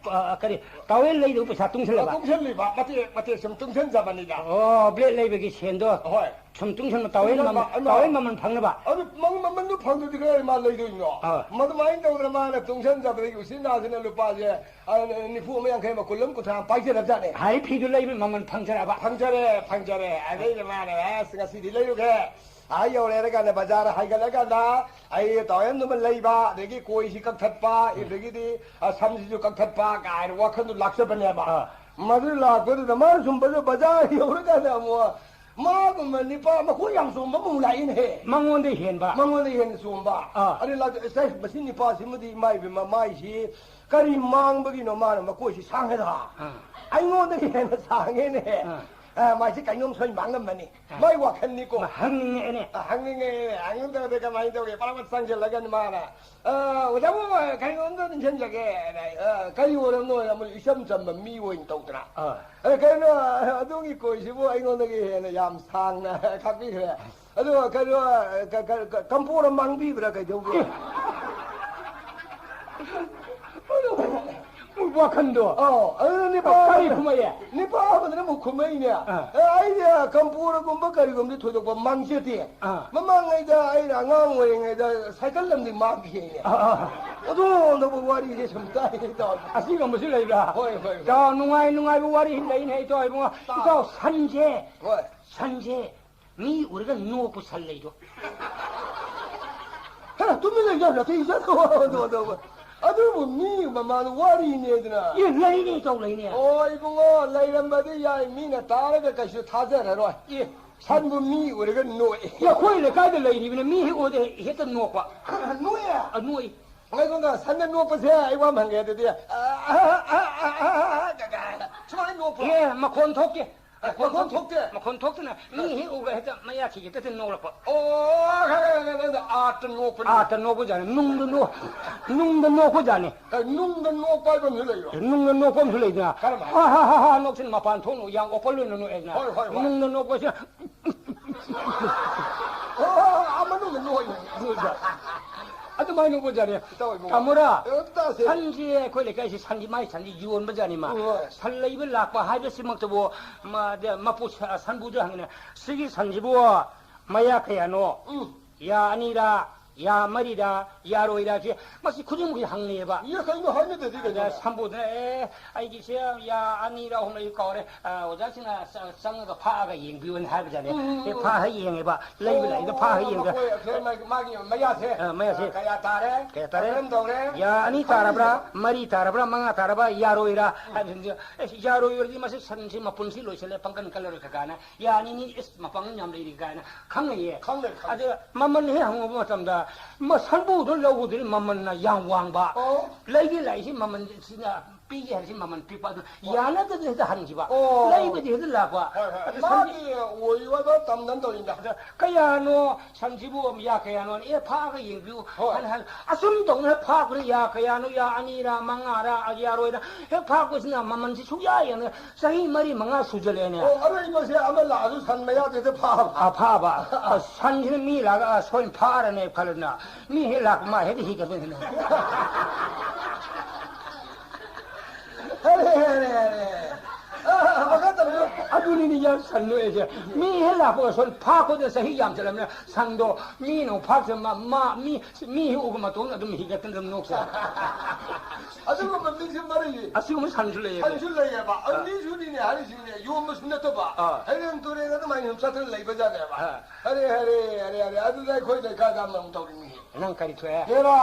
ꯑ, ꯀꯔꯤ, ꯇꯥꯋꯦꯜ ꯂꯩꯅꯕ ꯄꯩꯁꯥ ꯇꯨꯡꯁꯤꯜꯂꯕ? ꯇꯨꯡꯁꯤꯜꯂꯤꯕ, ꯃꯇꯦꯛ ꯃꯇꯦꯛ ꯁꯨꯝ ꯇꯨꯡꯁꯤꯟꯖꯕꯅꯤꯗ꯫ ꯑꯣ, ꯕ꯭ꯂꯦꯗ ꯂꯩꯕꯒꯤ ꯁꯦꯟꯗꯣ ꯍꯣꯏ꯫ ꯁꯨꯝ ꯇꯨꯡꯁꯤꯟꯕ, ꯇꯥꯋꯦꯜ ꯇꯨꯡꯁꯤꯟꯕ, ꯃꯃꯜ, ꯑꯃ꯫ ꯇꯥꯋꯦꯜ ꯃꯃꯜ ꯐꯪꯅꯕ? ꯑꯗꯨ ꯃꯃꯜ, ꯃꯃꯜꯗꯨ ꯐꯪꯗ꯭ꯔꯗꯤ ꯀꯗꯥꯏ ꯃꯥ ꯂꯩꯗꯣꯏꯅꯣ? ꯑꯥ꯫ ꯃꯗꯨꯃꯥꯏꯅ ꯇꯧꯗꯅ ꯃꯥꯅ ꯇꯨꯡꯁꯤꯟꯖꯕꯗꯒꯤ ꯎꯆꯤꯟ ꯅꯥꯆꯤꯟꯅ ꯂꯨꯄꯥꯁꯦ ꯑ, ꯅꯤꯐꯨ ꯑꯃ, ꯌꯥꯡꯈꯩ ꯑꯃ, ꯀꯨꯟ ꯑꯃ, ꯀꯨꯟꯊ꯭ꯔꯥ ꯑꯃ ꯄꯥꯏꯖꯔꯕꯖꯥꯠꯅꯦ꯫ ꯍꯥꯏ ꯐꯤꯗꯨ ꯂꯩꯕ ꯃꯃꯜ ꯐꯪꯖꯔꯕ? ꯐꯪꯖꯔꯦ, ꯐꯪꯖꯔꯦ꯫ ꯑꯗꯩꯗ ꯃꯥꯅ, "ꯑꯁ, ꯉꯁꯤꯗꯤ ꯂꯩꯔꯨꯒꯦ, ꯑꯥ ꯌꯧꯔꯦ ꯍꯥꯏꯔꯀꯥꯟꯗ ꯕꯖꯥꯔ ꯍꯥꯏꯒꯠꯂꯀꯥꯟꯗ ꯑꯩ ꯇꯥꯎꯌꯦꯟꯗꯨꯃ ꯂꯩꯕ, ꯑꯗꯒꯤ ꯀꯣꯏꯁꯤ ꯀꯛꯊꯠꯄ, ꯑꯗꯒꯤꯗꯤ, ꯑ, ꯁꯝꯁꯤꯁꯨ ꯀꯛꯊꯠꯄ ꯀꯥꯏꯅ ꯋꯥꯈꯜꯗꯨ ꯂꯥꯛꯆꯕꯅꯦꯕ꯫ ꯑꯥ꯫ ꯃꯗꯨ ꯂꯥꯛꯄꯗꯨꯗ ꯃꯥꯅ ꯁꯨꯝ ꯕꯖꯥ-, ꯕꯖꯥꯔ ꯌꯧꯔꯀꯥꯟꯗ ꯑꯃꯨꯛ ꯃꯥꯒꯨꯝꯕ ꯅꯤꯄꯥ ꯃꯈꯣꯏ ꯌꯥꯝ ꯆꯣꯝꯕ ꯑꯃꯨꯛ ꯂꯥꯛꯏꯅꯦꯍꯦ꯫ ꯃꯉꯣꯟꯗ ꯍꯦꯟꯕ꯫ ꯃꯉꯣꯟꯗ ꯍꯦꯟꯅ ꯆꯣꯝꯕ꯫ ꯑꯥ꯫ ꯑꯗꯨ ꯂꯥꯛ-, "ꯑꯁ, ꯃꯁꯤ ꯅꯤꯄꯥꯁꯤꯃꯗꯤ ꯏꯃꯥ ꯏꯕꯦꯝꯃ ꯃꯥꯏꯁꯤ ꯀꯔꯤ ꯃꯥꯡꯕꯒꯤꯅꯣ ꯃꯥꯅ ꯃꯀꯣꯏꯁꯤ ꯁꯥꯡꯉꯦꯗ? ꯑꯥ꯫ ꯑꯩꯉꯣꯟꯗꯒꯤ ꯍꯦꯟꯅ ꯁꯥꯡꯉꯦꯅꯦ꯫ ꯑꯥ꯫ ꯑ, ꯃꯥꯏꯁꯤ ꯀꯩꯅꯣꯝ ꯁꯣꯏ ꯃꯥꯡꯉꯝꯃꯅꯤ꯫" ꯑꯥ꯫ ꯃꯥꯏ ꯋꯥꯈꯜꯅꯤꯀꯣ꯫ ꯃꯥ ꯍꯪꯅꯤꯡꯉꯛꯑꯦꯅꯦ꯫ ꯑ, ꯍꯪꯅꯤꯡꯉꯛꯑꯦꯅꯦ꯫ ꯍꯪꯅꯤꯡꯗꯕꯗꯤ ꯀꯃꯥꯏꯅ ꯇꯧꯒꯦ? ꯐꯠ ꯐꯠ ꯆꯪꯁꯤꯜꯂꯒ ꯃꯥꯅ, "ꯑ, ꯑꯣꯖꯥꯕꯨ, ꯀꯩꯅꯣꯝꯇ ꯅꯤꯡꯁꯤꯡꯖꯒꯦ꯫" ꯑ, ꯀꯔꯤ ꯑꯣꯏꯔꯕꯅꯣ? ꯌꯥꯝ ꯏꯆꯝ ꯆꯝꯕ ꯃꯤ ꯑꯣꯏꯅ ꯇꯧꯗꯅ꯫ ꯑꯥ꯫ "ꯑ, ꯀꯩꯅꯣ, ꯑꯗꯣꯝꯒꯤ ꯀꯣꯏꯁꯤꯕꯨ ꯑꯩꯉꯣꯟꯗꯒꯤ ꯍꯦꯟꯅ ꯌꯥꯝ ꯁꯥꯡꯅ ꯈꯥꯛꯄꯤꯈ꯭ꯔꯦ꯫ ꯑꯗꯣ ꯀꯩꯅꯣ, ꯀ-, ꯀ-, ꯀ-, ꯀꯝꯄꯣꯔ ꯃꯥꯡꯕꯤꯕ꯭ꯔꯥ ꯀꯩꯗꯧꯒꯦ?" ꯋꯥꯈꯟꯗꯣ꯫ ꯑꯧ, ꯑꯗꯨꯅ ꯅꯤꯄꯥ ꯀꯔꯤ ꯑꯃꯗ-, ꯈꯨꯝꯃꯛꯑꯦ? ꯅꯤꯄꯥ ꯑꯃꯗꯨꯅ ꯑꯃꯨꯛ ꯈꯨꯝꯃꯛꯏꯅꯦ꯫ ꯑꯥ꯫ "ꯑꯦ, ꯑꯩꯗꯤ ꯀꯝꯄꯣꯔꯒꯨꯝꯕ ꯀꯔꯤꯒꯨꯝꯕꯗꯤ ꯊꯣꯏꯗꯣꯛꯄ ꯃꯥꯡꯖꯗꯦ꯫ ꯑꯥ꯫ ꯃꯃꯥꯡꯉꯩꯗ ꯑꯩꯅ ꯑꯉꯥꯡ ꯑꯣꯏꯔꯤꯉꯩꯗ ꯁꯥꯏꯀꯜ ꯑꯃꯗꯤ ꯃꯥꯡꯈꯤꯅꯦ꯫" ꯑꯥ, ꯑꯥ꯫ ꯑꯗꯣꯝꯗꯕꯨ ꯋꯥꯔꯤꯁꯦ ꯁꯨꯝ ꯇꯥꯏ, ꯇꯥꯎ꯫ ꯑꯁꯤꯒꯨꯝꯕꯁꯨ ꯂꯩꯕ꯭ꯔꯥ? ꯍꯣꯏ, ꯍꯣꯏ, ꯍꯣꯏ꯫ ꯇꯥꯎ, ꯅꯨꯡꯉꯥꯏ ꯅꯨꯡꯉꯥꯏꯕ ꯋꯥꯔꯤ ꯂꯩꯅꯦ, ꯏꯇꯥꯎ ꯏꯕꯨꯡꯉꯣ꯫ ꯇꯥꯎ꯫ ꯏꯇꯥꯎ, ꯁꯟꯁꯦ, ꯍꯣꯏ꯫ ꯁꯟꯁꯦ ꯃꯤ ꯎꯔꯒ ꯅꯣꯛꯄ ꯁꯟ ꯂꯩꯗꯣ꯫ ꯍꯦ, ꯇꯨꯃꯤꯟ ꯂꯩꯌꯣ, ꯅꯊꯤ ꯏꯆꯠ꯫ ꯑꯗꯣ, ꯑꯗꯣ, ꯑꯗꯣ꯫ ꯑꯗꯨꯕꯨ ꯃꯤ ꯃꯃꯥꯡꯗ ꯋꯥꯔꯤꯅꯦꯗꯅ꯫ ꯑꯦ, ꯂꯩꯅꯦ, ꯏꯇꯥꯎ, ꯂꯩꯅꯦ꯫ ꯑꯣ, ꯏꯕꯨꯡꯉꯣ, ꯂꯩꯔꯝꯕꯗꯤ ꯌꯥꯏ, ꯃꯤꯅ ꯇꯥꯔꯒ ꯀꯩꯁꯨ ꯊꯥꯖꯔꯔꯣꯏ꯫ ꯑꯦ꯫ ꯁꯟꯕꯨ ꯃꯤ ꯎꯔꯒ ꯅꯣꯛꯑꯦ꯫ ꯑꯦ, ꯑꯩꯈꯣꯏ ꯂꯩꯀꯥꯏꯗ ꯂꯩꯔꯤꯕꯅ ꯃꯤ ꯍꯦꯛ ꯎꯔꯗꯤ ꯍꯦꯛꯇ ꯅꯣꯛꯄ꯫ ꯅꯣꯛꯑꯦ? ꯑ, ꯅꯣꯛꯏ꯫ ꯉꯥꯏꯈꯣ, ꯉꯥꯏꯈꯣ, ꯁꯟꯅ ꯅꯣꯛꯄꯁꯦ ꯑꯩ ꯋꯥ ꯑꯃ ꯍꯪꯒꯦ ꯑꯗꯨꯗꯤ꯫ ꯑ, ꯑ, ꯁꯨꯃꯥꯏꯅ ꯅꯣꯛꯄ꯭ꯔꯣ? ꯑꯦ, ꯃꯈꯣꯟ ꯊꯣꯛꯇꯦ꯫ ꯑꯦ, ꯃꯈꯣꯟ ꯊꯣꯛꯇꯦ? ꯃꯈꯣꯟ ꯊꯣꯛꯇꯅ ꯃꯤ ꯍꯦꯛ ꯎꯕ ꯍꯦꯛꯇ ꯃꯌꯥ ꯈꯤꯒꯦ ꯍꯦꯛꯇ ꯅꯣꯛꯂꯛꯄ꯫ ꯑꯣ, ꯈꯪꯉꯦ, ꯈꯪꯉꯦ, ꯈꯪꯉꯦ꯫ ꯑꯥꯔꯠꯇ ꯅꯣꯛꯄꯅꯤ꯫ ꯑꯥꯔꯠꯇ ꯅꯣꯛꯄꯖꯥꯠꯅꯤ꯫ ꯅꯨꯡꯗ ꯅꯣꯛ-, ꯅꯨꯡꯗ ꯅꯣꯛꯄꯖꯥꯠꯅꯤ꯫ ꯑꯦ, ꯅꯨꯡꯗ ꯅꯣꯛꯄ ꯍꯥꯏꯕ ꯑꯃꯁꯨ ꯂꯩꯕ꯭ꯔꯣ? ꯑꯦ, ꯅꯨꯡꯗ ꯅꯣꯛꯄ ꯑꯃꯁꯨ ꯂꯩꯗꯅ꯫ ꯀꯔꯝꯍꯥꯏꯅ? ꯍꯥ, ꯍꯥ, ꯍꯥ, ꯍꯥ, ꯅꯣꯛꯁꯤꯟ ꯃꯄꯥꯟ ꯊꯣꯛꯅ ꯌꯥꯝ open ꯑꯣꯏꯅ ꯅꯣꯛꯑꯦꯗꯅ꯫ ꯍꯣꯏ, ꯍꯣꯏ, ꯍꯣꯏ꯫ ꯅꯨꯡꯗ ꯅꯣꯛꯄꯁꯤꯅ ꯑꯣ, ꯑꯥ ꯃꯅꯨꯡꯗ ꯂꯣꯏꯅ꯫ ꯑꯗꯨꯃꯥꯏꯅ ꯎꯕꯖꯥꯠꯅꯤ꯫ ꯏꯇꯥꯎ ꯏꯕꯨꯡꯉꯣ꯫ ꯇꯥꯃꯣꯔꯥ, ꯑꯝꯇ ꯇꯥꯁꯦ꯫ ꯁꯟꯁꯤ ꯑꯩꯈꯣꯏ ꯂꯩꯀꯥꯏꯁꯤ ꯁꯟꯁꯤ ꯃꯥꯏ ꯁꯟꯁꯤ ꯌꯣꯟꯕꯖꯥꯠꯅꯤ ꯃꯥ꯫ ꯍꯣꯏ꯫ ꯁꯟ ꯂꯩꯕ ꯂꯥꯛꯄ ꯍꯥꯏꯕꯁꯤꯃꯛꯇꯕꯨ ꯃꯥ-, ꯃꯄꯨ ꯁ-, ꯁꯟꯕꯨꯗ ꯍꯪꯉꯤꯅꯦ, "ꯁꯤꯒꯤ ꯁꯟꯁꯤꯕꯨ ꯃꯌꯥ ꯀꯌꯥꯅꯣ? ꯎꯝ꯫ ꯌꯥ ꯑꯅꯤꯔꯥ, ꯌꯥ ꯃꯔꯤꯔꯥ, ꯌꯥꯔꯣꯏꯔꯥ ꯁꯤ, ꯃꯁꯤ ꯈꯨꯗꯤꯡꯃꯛꯀꯤ ꯍꯪꯅꯩꯑꯕ꯫ ꯏꯌꯥ, ꯀꯩꯅꯣ ꯍꯥꯏꯅꯗꯗꯤ ꯀꯩꯅꯣ? ꯑꯗ ꯁꯝꯕꯨꯗꯅ, "ꯑꯦ, ꯑꯩꯒꯤꯁꯦ ꯌꯥ ꯑꯅꯤꯔ ꯑꯍꯨꯝꯂ ꯑꯩ ꯀꯥꯎꯔꯦ꯫ ꯑ, ꯑꯣꯖꯥꯁꯤꯡꯅ ꯆ-, ꯆꯪꯉꯒ ꯐꯥꯛꯑꯒ ꯌꯦꯡꯕꯤꯌꯨꯅ" ꯍꯥꯏꯕꯖꯥꯠꯅꯦ꯫ ꯎꯝ, ꯎꯝ, ꯁꯦ ꯎꯝ꯫ ꯐꯥꯛꯑꯒ ꯌꯦꯡꯉꯦꯕ꯫ ꯂꯩꯕ ꯂꯩꯗ ꯑꯣ, ꯐꯥꯛꯑꯒ ꯌꯦꯡꯕꯗ꯫ ꯃꯈꯣꯏ ꯑꯩꯈꯣꯏ ꯃꯥꯒꯤ, ꯃꯥꯒꯤ ꯃꯌꯥꯁꯦ, ꯑ, ꯃꯌꯥꯁꯦ꯫ ꯑ, ꯀꯌꯥ ꯇꯥꯔꯦ? ꯀꯌꯥ ꯇꯥꯔꯦ? ꯀꯔꯝ ꯇꯧꯔꯦ? ꯌꯥ ꯑꯅꯤ ꯇꯥꯔꯕ꯭ꯔꯥ? ꯈꯪꯗꯦꯕ꯫ ꯃꯔꯤ ꯇꯥꯔꯕ꯭ꯔꯥ? ꯃꯉꯥ ꯇꯥꯔꯕ꯭ꯔꯥ? ꯌꯥꯔꯣꯏꯔꯥ? ꯎꯝ꯫ ꯍꯥꯏꯕꯁꯤꯡꯁꯦ, "ꯑꯦ, ꯌꯥꯔꯣꯏꯔꯗꯤ ꯃꯁꯤ ꯁꯟꯁꯤ ꯃꯄꯨꯟꯁꯤ ꯂꯣꯏꯁꯤꯜꯂꯦ, ꯄꯥꯡꯒꯜ ꯀꯜꯂꯔꯣꯏ" ꯀꯥꯏꯅ꯫ ꯌꯥꯅꯤꯅꯤ, ꯏꯁ, ꯃꯄꯥꯡꯒꯜ ꯌꯥꯝ ꯂꯩꯔꯤ ꯀꯥꯏꯅ ꯈꯪꯅꯩꯌꯦ꯫ ꯈꯪꯅꯩ, ꯈꯪꯅꯩ꯫ ꯑꯗ ꯃꯃꯜ ꯍꯦꯛ ꯍꯪꯉꯨꯕ ꯃꯇꯝꯗ, ꯃ-, ꯁꯟꯕꯨꯗꯣ ꯂꯧꯒꯗꯣꯏꯅꯤ, ꯃꯃꯜꯅ ꯌꯥꯝ ꯋꯥꯡꯕ꯫ ꯑꯣ꯫ ꯂꯩꯒꯦ ꯂꯥꯛꯏꯁꯤ ꯃꯃꯜ ꯁꯤꯅ ꯄꯤꯒꯦ ꯍꯥꯏꯔꯤꯁꯤ ꯃꯃꯜ ꯄꯤꯛꯄ꯫ ꯑꯗꯨ ꯑꯣ꯫ ꯌꯥꯅꯗꯗꯤ ꯍꯦꯛꯇ ꯍꯟꯈꯤꯕ꯫ ꯑꯣ꯫ ꯂꯩꯕꯗꯤ ꯍꯦꯛꯇ ꯂꯥꯛꯄ꯫ ꯍꯣꯏ, ꯍꯣꯏ꯫ ꯑꯗꯨ ꯁꯟ- ꯃꯥꯒꯤ ꯑꯣꯏ ꯑꯣꯏꯕ ꯇꯝꯗꯅ ꯇꯧꯔꯤꯅꯤꯗ꯫ ꯑꯗ ꯀꯌꯥꯅꯣ ꯁꯟꯁꯤꯕꯨ ꯌꯥ ꯀꯌꯥꯅꯣ? "ꯑꯦ, ꯐꯥꯛꯑꯒ ꯌꯦꯡꯕꯤꯌꯨ" ꯍꯣꯏ꯫ ꯍꯥꯏꯅ ꯍꯥꯏ꯫ ꯑꯁꯨꯝ ꯇꯧꯅ ꯐꯥꯛꯄꯗ ꯌꯥ ꯀꯌꯥꯅꯣ? ꯌꯥ ꯑꯅꯤꯔꯥ, ꯃꯉꯥꯔꯥ, ꯌꯥꯔꯣꯏꯔꯥ? ꯍꯦꯛ ꯐꯥꯛꯄꯁꯤꯅ ꯃꯃꯜꯁꯤ ꯁꯨꯛꯌꯥ ꯌꯦꯡꯗ ꯆꯍꯤ ꯃꯔꯤ ꯃꯉꯥ ꯁꯨꯖꯜꯂꯛꯑꯦꯅꯦ꯫ ꯑꯣ, ꯑꯔꯩꯕꯁꯦ ꯑꯃ ꯂꯥꯛꯑꯁꯨ ꯁꯟ ꯃꯌꯥꯗ ꯍꯦꯛꯇ ꯐꯥꯕ꯫ ꯑ, ꯐꯥꯕ꯫ ꯑ, ꯁꯟꯁꯤꯅ ꯃꯤ ꯂꯥꯛꯑꯒ, "ꯑ, ꯁꯣꯏꯅ ꯐꯥꯔꯅꯦ" ꯈꯜꯂꯗꯅ, ꯃꯤ ꯍꯦꯛ ꯂꯥꯛꯄ ꯃꯥ ꯍꯦꯛꯇ ꯍꯤꯒꯠꯄꯅꯤꯅꯦ꯫ ꯑꯔꯦ, ꯑꯔꯦ, ꯑꯔꯦ꯫ ꯑ, ꯃꯈꯥ ꯇꯝꯕꯤꯌꯨ꯫ ꯑꯗꯨꯅꯤꯅꯦ ꯌꯥꯝ ꯁꯟ ꯅꯣꯛꯑꯦꯁꯦ꯫ ꯃꯤ ꯍꯦꯛ ꯂꯥꯛꯄꯒ ꯁꯣꯏꯅ ꯐꯥ ꯈꯣꯠꯇꯅ ꯆꯍꯤ ꯌꯥꯝꯁꯜꯂꯝꯅꯤꯅ ꯁꯟꯗꯣ ꯃꯤꯅ ꯑꯃꯨꯛ ꯐꯥꯛꯇꯅ ꯃꯥ, ꯃꯥ, ꯃꯤ, ꯃꯤ ꯍꯦꯛ ꯎꯕ ꯃꯇꯣꯝꯗ ꯑꯗꯨꯝ ꯍꯤꯒꯠꯇꯅ ꯑꯗꯨꯝ ꯅꯣꯛꯆꯩ꯫ ꯑꯗꯨꯒꯨꯝꯕ ꯃꯤꯁꯨ ꯃꯔꯩ ꯑꯁꯤꯒꯨꯝꯕ ꯁꯟꯁꯨ ꯂꯩꯌꯦꯕ꯫ ꯁꯟꯁꯨ ꯂꯩꯌꯦꯕ꯫ ꯑꯗꯨ ꯑꯥ꯫ ꯃꯤꯁꯨꯅꯤꯅꯦ ꯍꯥꯏꯔꯤꯁꯤꯅꯦ, ꯌꯣꯟꯕꯁꯨ ꯅꯠꯇꯕ꯫ ꯑꯥ꯫ ꯍꯩꯔꯦꯟ ꯇꯨꯔꯦꯟ ꯑꯗꯨꯃꯥꯏꯅ ꯁꯨꯝ ꯆꯠꯇꯅ ꯂꯩꯕꯖꯥꯠꯅꯦꯕ꯫ ꯑꯥ꯫ ꯑꯔꯦ, ꯑꯔꯦ, ꯑꯔꯦ, ꯑꯔꯦ꯫ ꯑꯗꯨꯗ ꯑꯩꯈꯣꯏ ꯂꯩꯀꯥꯏꯗ ꯑꯃꯃꯨꯛ ꯇꯧꯔꯤꯅꯤ꯫ ꯅꯪ ꯀꯔꯤ ꯊꯣꯛꯑꯦ? ꯍꯦꯔꯥ,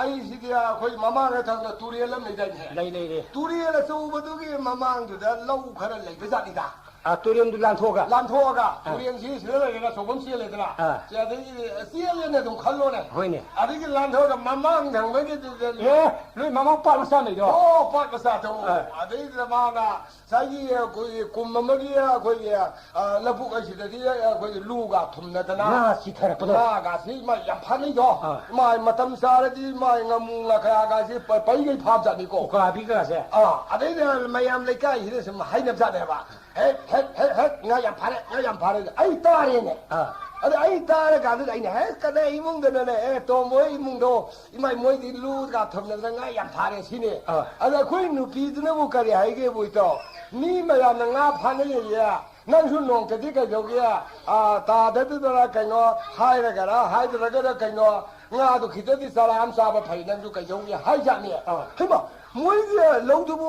ꯑꯩꯁꯤꯗꯤ ꯑꯩꯈꯣꯏ ꯃꯃꯥꯡ ꯊꯪꯕꯗ ꯇꯨꯔꯦꯜ ꯑꯃ ꯂꯩꯗꯥꯏꯅꯦ? ꯂꯩ, ꯂꯩ, ꯂꯩ꯫ ꯇꯨꯔꯦꯜ ꯑꯆꯧꯕꯗꯨꯒꯤ ꯃꯃꯥꯡꯗꯨꯗ ꯂꯧ ꯈꯔ ꯂꯩꯕꯖꯥꯠꯅꯤꯗ꯫ ꯑꯥ, ꯇꯨꯔꯦꯜꯗꯨ ꯂꯥꯟꯊꯣꯛꯑꯒ? ꯂꯥꯟꯊꯣꯛꯑꯒ, ꯑꯥ꯫ ꯇꯨꯔꯦꯜꯁꯤ ꯁꯤꯗ ꯂꯩꯔꯒ ꯑꯆꯧꯕ ꯑꯃ ꯆꯦꯜꯂꯦꯗꯅ꯫ ꯑꯥ꯫ ꯁꯤ ꯑꯗꯒꯤ ꯆꯦꯜꯂꯦꯅ ꯑꯗꯨꯝ ꯈꯜꯂꯣꯅꯦ꯫ ꯍꯣꯏꯅꯦ꯫ ꯑꯗꯒꯤ ꯂꯥꯟꯊꯣꯛꯑꯒ ꯃꯃꯥꯡ ꯊꯪꯕꯒꯤꯗꯨꯗ ꯑꯦ, ꯅꯣꯏ ꯃꯃꯥꯡ ꯄꯥꯠ ꯃꯆꯥ ꯂꯩꯗꯣ? ꯑꯣ, ꯄꯥꯠ ꯃꯆꯥꯗꯣ꯫ ꯑꯥ꯫ ꯑꯗꯩꯗꯨꯗ ꯃꯥꯅ ꯉꯁꯥꯏꯒꯤ ꯑꯩꯈꯣꯏꯒꯤ ꯀꯨꯝ ꯑꯃꯒꯤ ꯑꯩꯈꯣꯏꯒꯤ, ꯑ, ꯂꯧꯕꯨꯛ ꯑꯁꯤꯗꯗꯤ ꯑꯩꯈꯣꯏꯒꯤ ꯂꯨꯒ ꯊꯨꯝꯅꯗꯅ ꯉꯥ ꯆꯤꯊꯔꯛꯄꯗꯣ꯫ ꯉꯥꯒꯁꯤ ꯃꯥ ꯌꯥꯝ ꯐꯥꯅꯩꯗꯣ꯫ ꯑꯥ꯫ ꯃꯥ ꯃꯇꯝ ꯆꯥꯔꯗꯤ ꯃꯥ ꯉꯥꯃꯨ ꯉꯥ ꯀꯌꯥꯒꯁꯤ ꯄ-, ꯄꯩꯒꯩ ꯐꯥꯕꯖꯥꯠꯅꯤꯀꯣ꯫ ꯎꯀꯥꯕꯤꯒꯁꯦ꯫ ꯑꯥ, ꯑꯗꯩꯗ ꯃꯌꯥꯝ ꯂꯩꯀꯥꯏꯁꯤꯗ ꯁꯨꯝ ꯍꯥꯏꯅꯕꯖꯥꯠꯅꯦꯕ꯫ "ꯍꯦꯛ, ꯍꯦꯛ, ꯍꯦꯛ, ꯍꯦꯛ, ꯉꯥ ꯌꯥꯝ ꯐꯥꯔꯦ, ꯉꯥ ꯌꯥꯝ ꯐꯥꯔꯦ"꯫ ꯑꯩ ꯇꯥꯔꯦꯅꯦ꯫ ꯑꯥ꯫ ꯑꯗ ꯑꯩ ꯇꯥꯔꯀꯥꯟꯗꯨꯗ ꯑꯩꯅ, "ꯍꯦꯛ, ꯀꯗꯥꯏ ꯏꯃꯨꯡꯗꯅꯣꯅꯦ? ꯑꯦ, ꯇꯣꯝꯕ ꯍꯣꯏ ꯏꯃꯨꯡꯗꯣ, ꯏꯃꯥꯏ, ꯃꯣꯏꯗꯤ ꯂꯨꯒ ꯊꯝꯅꯗꯅ ꯉꯥ ꯌꯥꯝ ꯐꯥꯔꯦ ꯁꯤꯅꯤ"꯫ ꯑꯥ꯫ ꯑꯗ ꯑꯩꯈꯣꯏ ꯅꯨꯄꯤꯗꯨꯅꯕꯨ ꯀꯔꯤ ꯍꯥꯏꯒꯦꯕꯨ, ꯏꯇꯥꯎ? ꯃꯤ ꯃꯌꯥꯝꯅ ꯉꯥ ꯐꯥꯅꯩꯌꯦ꯫ ꯅꯪꯁꯨ ꯅꯣꯡꯇꯗꯤ ꯀꯩꯗꯧꯒꯦ? ꯑꯥ, ꯇꯥꯗꯗꯨꯗꯔ ꯀꯩꯅꯣ, ꯍꯥꯏꯔꯒꯔ, ꯍꯥꯏꯗ꯭ꯔꯒꯔ ꯀꯩꯅꯣ, ꯉꯥꯗꯣ ꯈꯤꯇꯗꯤ ꯆꯔꯥ ꯑꯃ ꯆꯥꯕ ꯐꯩ, ꯅꯪꯁꯨ ꯀꯩꯗꯧꯒꯦ ꯍꯥꯏꯖꯥꯠꯅꯤ꯫ ꯑꯥ꯫ ꯍꯩꯃꯥ, ꯃꯣꯏꯒꯤ ꯂꯧꯗꯨꯕꯨ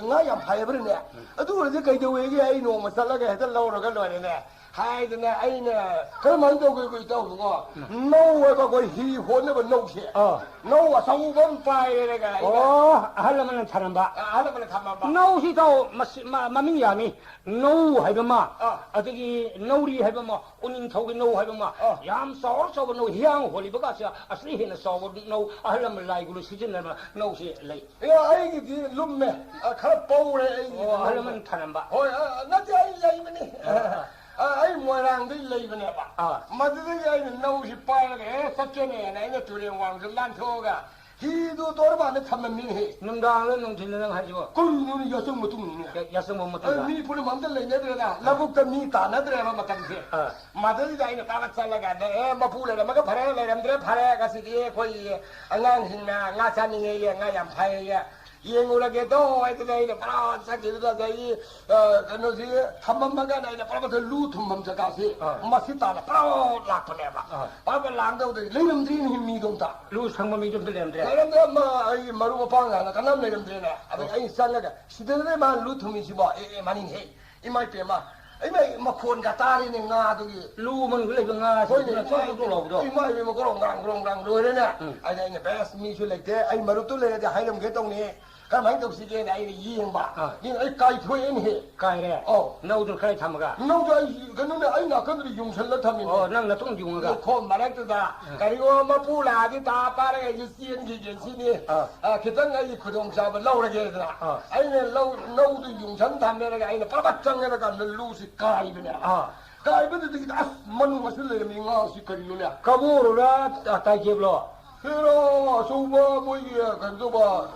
ꯉꯥ ꯌꯥꯝ ꯐꯩ ꯍꯥꯏꯕ꯭ꯔꯅꯦ? ꯑꯗꯨ ꯑꯣꯏꯔꯗꯤ ꯀꯩꯗꯧꯋꯦꯒꯦ, ꯑꯩ ꯅꯣꯡꯃ ꯆꯠꯂꯒ ꯍꯦꯛꯇ ꯂꯧꯔꯒ ꯂꯣꯏꯔꯦꯅꯦ꯫ ꯍꯥꯏꯗꯅ ꯑꯩꯅ ꯀꯔꯝꯍꯥꯏꯅ ꯇꯧꯒꯦ, ꯑꯩꯈꯣꯏ ꯏꯇꯥꯎꯗꯨꯕꯣ? ꯎꯝ꯫ ꯅꯧ ꯍꯥꯏꯕ ꯑꯩꯈꯣꯏ ꯍꯤ ꯍꯣꯟꯅꯕ ꯅꯧꯁꯦ꯫ ꯑꯥ꯫ ꯅꯧ ꯑꯆꯧꯕ ꯑꯃ ꯄꯥꯏꯔꯦꯒ ꯑꯩꯅ ꯑꯣ, ꯑꯍꯜ ꯂꯃꯟꯅ ꯊꯔꯝꯕ꯫ ꯑꯍꯜ ꯂꯃꯟꯅ ꯊꯝꯃꯝꯕ꯫ ꯅꯧꯁꯤ ꯏꯇꯥꯎ, ꯃꯁꯤ-, ꯃ-, ꯃꯃꯤꯡ ꯌꯥꯝꯃꯤ꯫ ꯅꯧ ꯍꯥꯏꯕ ꯑꯃ, ꯑꯥ꯫ ꯑꯗꯒꯤ ꯅꯧꯔꯤ ꯍꯥꯏꯕ ꯑꯃ, ꯎꯅꯤꯡꯊꯧꯒꯤ ꯅꯧ ꯍꯥꯏꯕ ꯑꯃ, ꯑꯥ꯫ ꯌꯥꯝ ꯆꯥꯎꯔ ꯆꯥꯎꯕ ꯅꯧ, ꯍꯤꯌꯥꯡ ꯍꯣꯜꯂꯤꯕꯒꯁꯦ ꯑꯁꯤꯗꯩ ꯍꯦꯟꯅ ꯆꯥꯎꯕ ꯅꯧ, ꯑꯍꯜ ꯂꯃꯟ ꯂꯥꯏ ꯒꯨꯔꯨ ꯁꯤꯖꯤꯟꯅꯕ ꯅꯧꯁꯤ ꯂꯩ꯫ ꯑꯦ, ꯑꯩꯒꯤꯗꯤ ꯂꯨꯝꯃꯦ, ꯑ, ꯈꯔ ꯄꯧꯔꯦ ꯑꯩꯒꯤꯗꯤ ꯑꯣ, ꯑꯍꯜ ꯅꯧꯗꯣ꯫ ꯂꯃꯟ ꯊꯔꯝꯕ꯫ ꯍꯣꯏ, ꯑ, ꯅꯠꯇꯦ, ꯑꯩ ꯂꯩꯕꯅꯤ꯫ ꯑꯥ꯫ ꯑ, ꯑꯩ ꯃꯣꯏꯔꯥꯡꯗꯩ ꯂꯩꯕꯅꯦꯕ꯫ ꯑꯥ꯫ ꯃꯗꯨꯗꯒꯤ ꯑꯩꯅ ꯅꯧꯁꯤ ꯄꯥꯏꯔꯒ, "ꯑꯦ, ꯆꯠꯀꯦꯅꯦꯅ" ꯑꯩꯅ ꯇꯨꯔꯦꯟ ꯋꯥꯡꯃꯗ ꯂꯥꯟꯊꯣꯛꯑꯒ ꯍꯤꯗꯨ ꯇꯣꯔꯕꯥꯟꯗ ꯊꯝꯃꯝꯃꯤꯅꯦꯍꯦ꯫ ꯅꯨꯡꯗꯥꯡꯂ ꯅꯨꯡꯊꯤꯜꯂ ꯅꯪ ꯍꯥꯏꯁꯤꯕꯣ? ꯀꯔꯤꯅꯣꯅꯦ, ꯌꯥꯆꯪ ꯃꯇꯨꯡꯅꯤꯅꯦ꯫ ꯌꯥ-, ꯌꯥꯆꯪꯕ ꯃꯇꯨꯡꯗ? ꯑꯦ, ꯃꯤ ꯄꯨꯝꯅꯃꯛ ꯑꯝꯇ ꯂꯩꯅꯗ꯭ꯔꯦꯗ꯫ ꯂꯧꯕꯨꯛꯇ ꯃꯤ ꯇꯥꯅꯗ꯭ꯔꯦꯕ ꯃꯇꯝꯁꯦ꯫ ꯑꯥ꯫ ꯃꯗꯩꯗ ꯑꯩꯅ ꯇꯥꯕ ꯆꯠꯂꯒ, ꯑꯦ, ꯃꯄꯨ ꯂꯩꯔꯝꯃꯒ ꯐꯔꯦ, ꯂꯩꯔꯝꯗ꯭ꯔꯦ ꯐꯔꯦ, ꯉꯁꯤꯗꯤ ꯑꯩꯈꯣꯏ ꯑꯉꯥꯡꯁꯤꯡꯅ ꯉꯥ ꯆꯥꯅꯤꯡꯉꯦꯌꯦ, ꯉꯥ ꯌꯥꯝ ꯐꯩꯌꯦ, ꯌꯦꯡꯉꯨꯔꯒꯦꯗꯣ ꯍꯥꯏꯗꯅ ꯑꯩꯅ ꯄꯨꯔꯥ ꯆꯠꯈꯤꯕꯗ, ꯑꯗꯒꯤ, ꯑ, ꯀꯩꯅꯣꯁꯤ ꯊꯝꯃꯝꯃꯒꯅ ꯑꯩꯅ ꯄꯨꯔꯥ ꯃꯊꯛ ꯂꯨ ꯊꯨꯝꯐꯝ ꯖꯒꯥꯁꯤ ꯑꯥ꯫ ꯃꯁꯤ ꯇꯥꯅ ꯄꯨꯔꯥ ꯂꯥꯛꯄꯅꯦꯕ꯫ ꯑꯥ꯫ ꯄꯨꯔꯥ ꯂꯥꯛꯗꯧꯗ ꯂꯩꯔꯝꯗ꯭ꯔꯤꯅꯦ ꯃꯤꯗꯣ ꯑꯝꯇ꯫ ꯂꯨ ꯁꯪꯕ ꯃꯤꯗꯣ ꯑꯝꯇ ꯂꯩꯔꯝꯗ꯭ꯔꯦ? ꯂꯩꯔꯝꯗ꯭ꯔꯦ, ꯑꯃ ꯑꯩꯒꯤ ꯃꯔꯨꯞ ꯃꯄꯥꯡ ꯍꯥꯟꯅ ꯀꯅꯥꯝ ꯂꯩꯔꯝꯗ꯭ꯔꯦꯅꯦ꯫ ꯑꯗꯩ ꯑꯥ꯫ ꯑꯩ ꯆꯪꯉꯒ, "ꯁꯤꯗꯅꯦ ꯃꯥ ꯂꯨ ꯊꯨꯝꯃꯤꯁꯤꯕꯣ?" "ꯑꯦ, ꯑꯦ, ꯃꯥꯅꯤꯅꯦꯍꯦ꯫ ꯏꯃꯥ ꯏꯄꯦꯝꯃ, ꯏꯃꯥ, ꯃꯈꯣꯟꯒ ꯇꯥꯔꯦꯅꯦ ꯉꯥꯗꯨꯒꯤ"꯫ ꯂꯨ ꯃꯅꯨꯡꯗ ꯂꯩꯕ ꯉꯥꯁꯤꯡꯗꯨꯅ ꯍꯣꯏꯅꯦ, ꯆꯣꯛ ꯆꯣꯛ ꯆꯣꯛ ꯂꯥꯎꯕꯗꯣ꯫ ꯏꯃꯥ ꯏꯕꯦꯝꯃ, ꯒ꯭ꯔꯣꯡ ꯒ꯭ꯔꯥꯡ, ꯒ꯭ꯔꯣꯡ ꯒ꯭ꯔꯥꯡ ꯂꯣꯏꯔꯦꯅꯦ꯫ ꯎꯝ꯫ ꯑꯗ ꯑꯩꯅ, "ꯕꯦꯁ, ꯃꯤꯁꯨ ꯂꯩꯇꯦ, ꯑꯩ ꯃꯔꯨꯞꯇꯨ ꯂꯩꯔꯗꯤ ꯍꯥꯏꯔꯝꯒꯦ ꯇꯧꯅꯤ꯫ ꯀꯔꯝꯍꯥꯏꯅ ꯇꯧꯁꯤꯒꯦꯅ?" ꯑꯩꯅ ꯌꯦꯡꯕ꯫ ꯑꯥ꯫ ꯌꯦꯡ-, ꯑꯩ ꯀꯥꯏꯊꯣꯛꯑꯦꯅꯦꯍꯦ꯫ ꯀꯥꯏꯔꯦ? ꯑꯧ꯫ ꯅꯧꯗꯨ ꯈꯔ ꯊꯝꯃꯒ? ꯅꯧꯗꯨ ꯑꯩ, ꯀꯩꯅꯣꯅꯦ, ꯑꯩ ꯅꯥꯀꯟꯗꯨꯗ ꯌꯨꯡꯁꯜꯂ ꯊꯝꯃꯤꯅꯦ꯫ ꯑꯣ, ꯅꯪ ꯅꯇꯨꯡ ꯌꯨꯡꯉꯒ? ꯂꯧꯈꯣꯡ ꯃꯔꯛꯇꯨꯗ꯫ ꯑꯥ꯫ ꯀꯔꯤꯒꯨꯝꯕ ꯃꯄꯨ ꯂꯥꯛꯑꯗꯤ ꯇꯥ ꯄꯥꯏꯔꯒ ꯑꯩꯁꯨ ꯆꯦꯟꯈꯤꯒꯦ ꯁꯤꯅꯤ꯫ ꯑꯥ꯫ ꯑ, ꯈꯤꯇꯪ ꯑꯩꯒꯤ ꯈꯨꯗꯣꯡꯆꯥꯕ ꯂꯧꯔꯒꯦꯗꯅ꯫ ꯑꯥ꯫ ꯑꯩꯅ ꯂꯧ-, ꯅꯧꯗꯨ ꯌꯨꯡꯁꯟ ꯊꯝꯃꯦꯔꯒ ꯑꯩꯅ ꯄ꯭ꯔꯕꯠ ꯆꯪꯉꯦꯔ ꯀꯥꯟꯗ ꯂꯨꯁꯤ ꯀꯥꯏꯕꯅꯦ꯫ ꯑꯥ꯫ ꯀꯥꯏꯕꯗꯨꯗꯒꯤꯗꯤ ꯑꯁ, ꯃꯅꯨꯡ ꯑꯁꯤ ꯂꯩꯔꯝꯃꯤ ꯉꯥꯁꯤ ꯀꯔꯤꯅꯣꯅꯦ? ꯀꯕꯣꯔꯨꯔ, ꯇꯥꯏꯆꯦꯞꯂꯣ? ꯍꯦꯔꯥ, ꯑꯆꯧꯕ ꯃꯣꯏꯒꯤ ꯀꯩꯅꯣ ꯇꯧꯕ,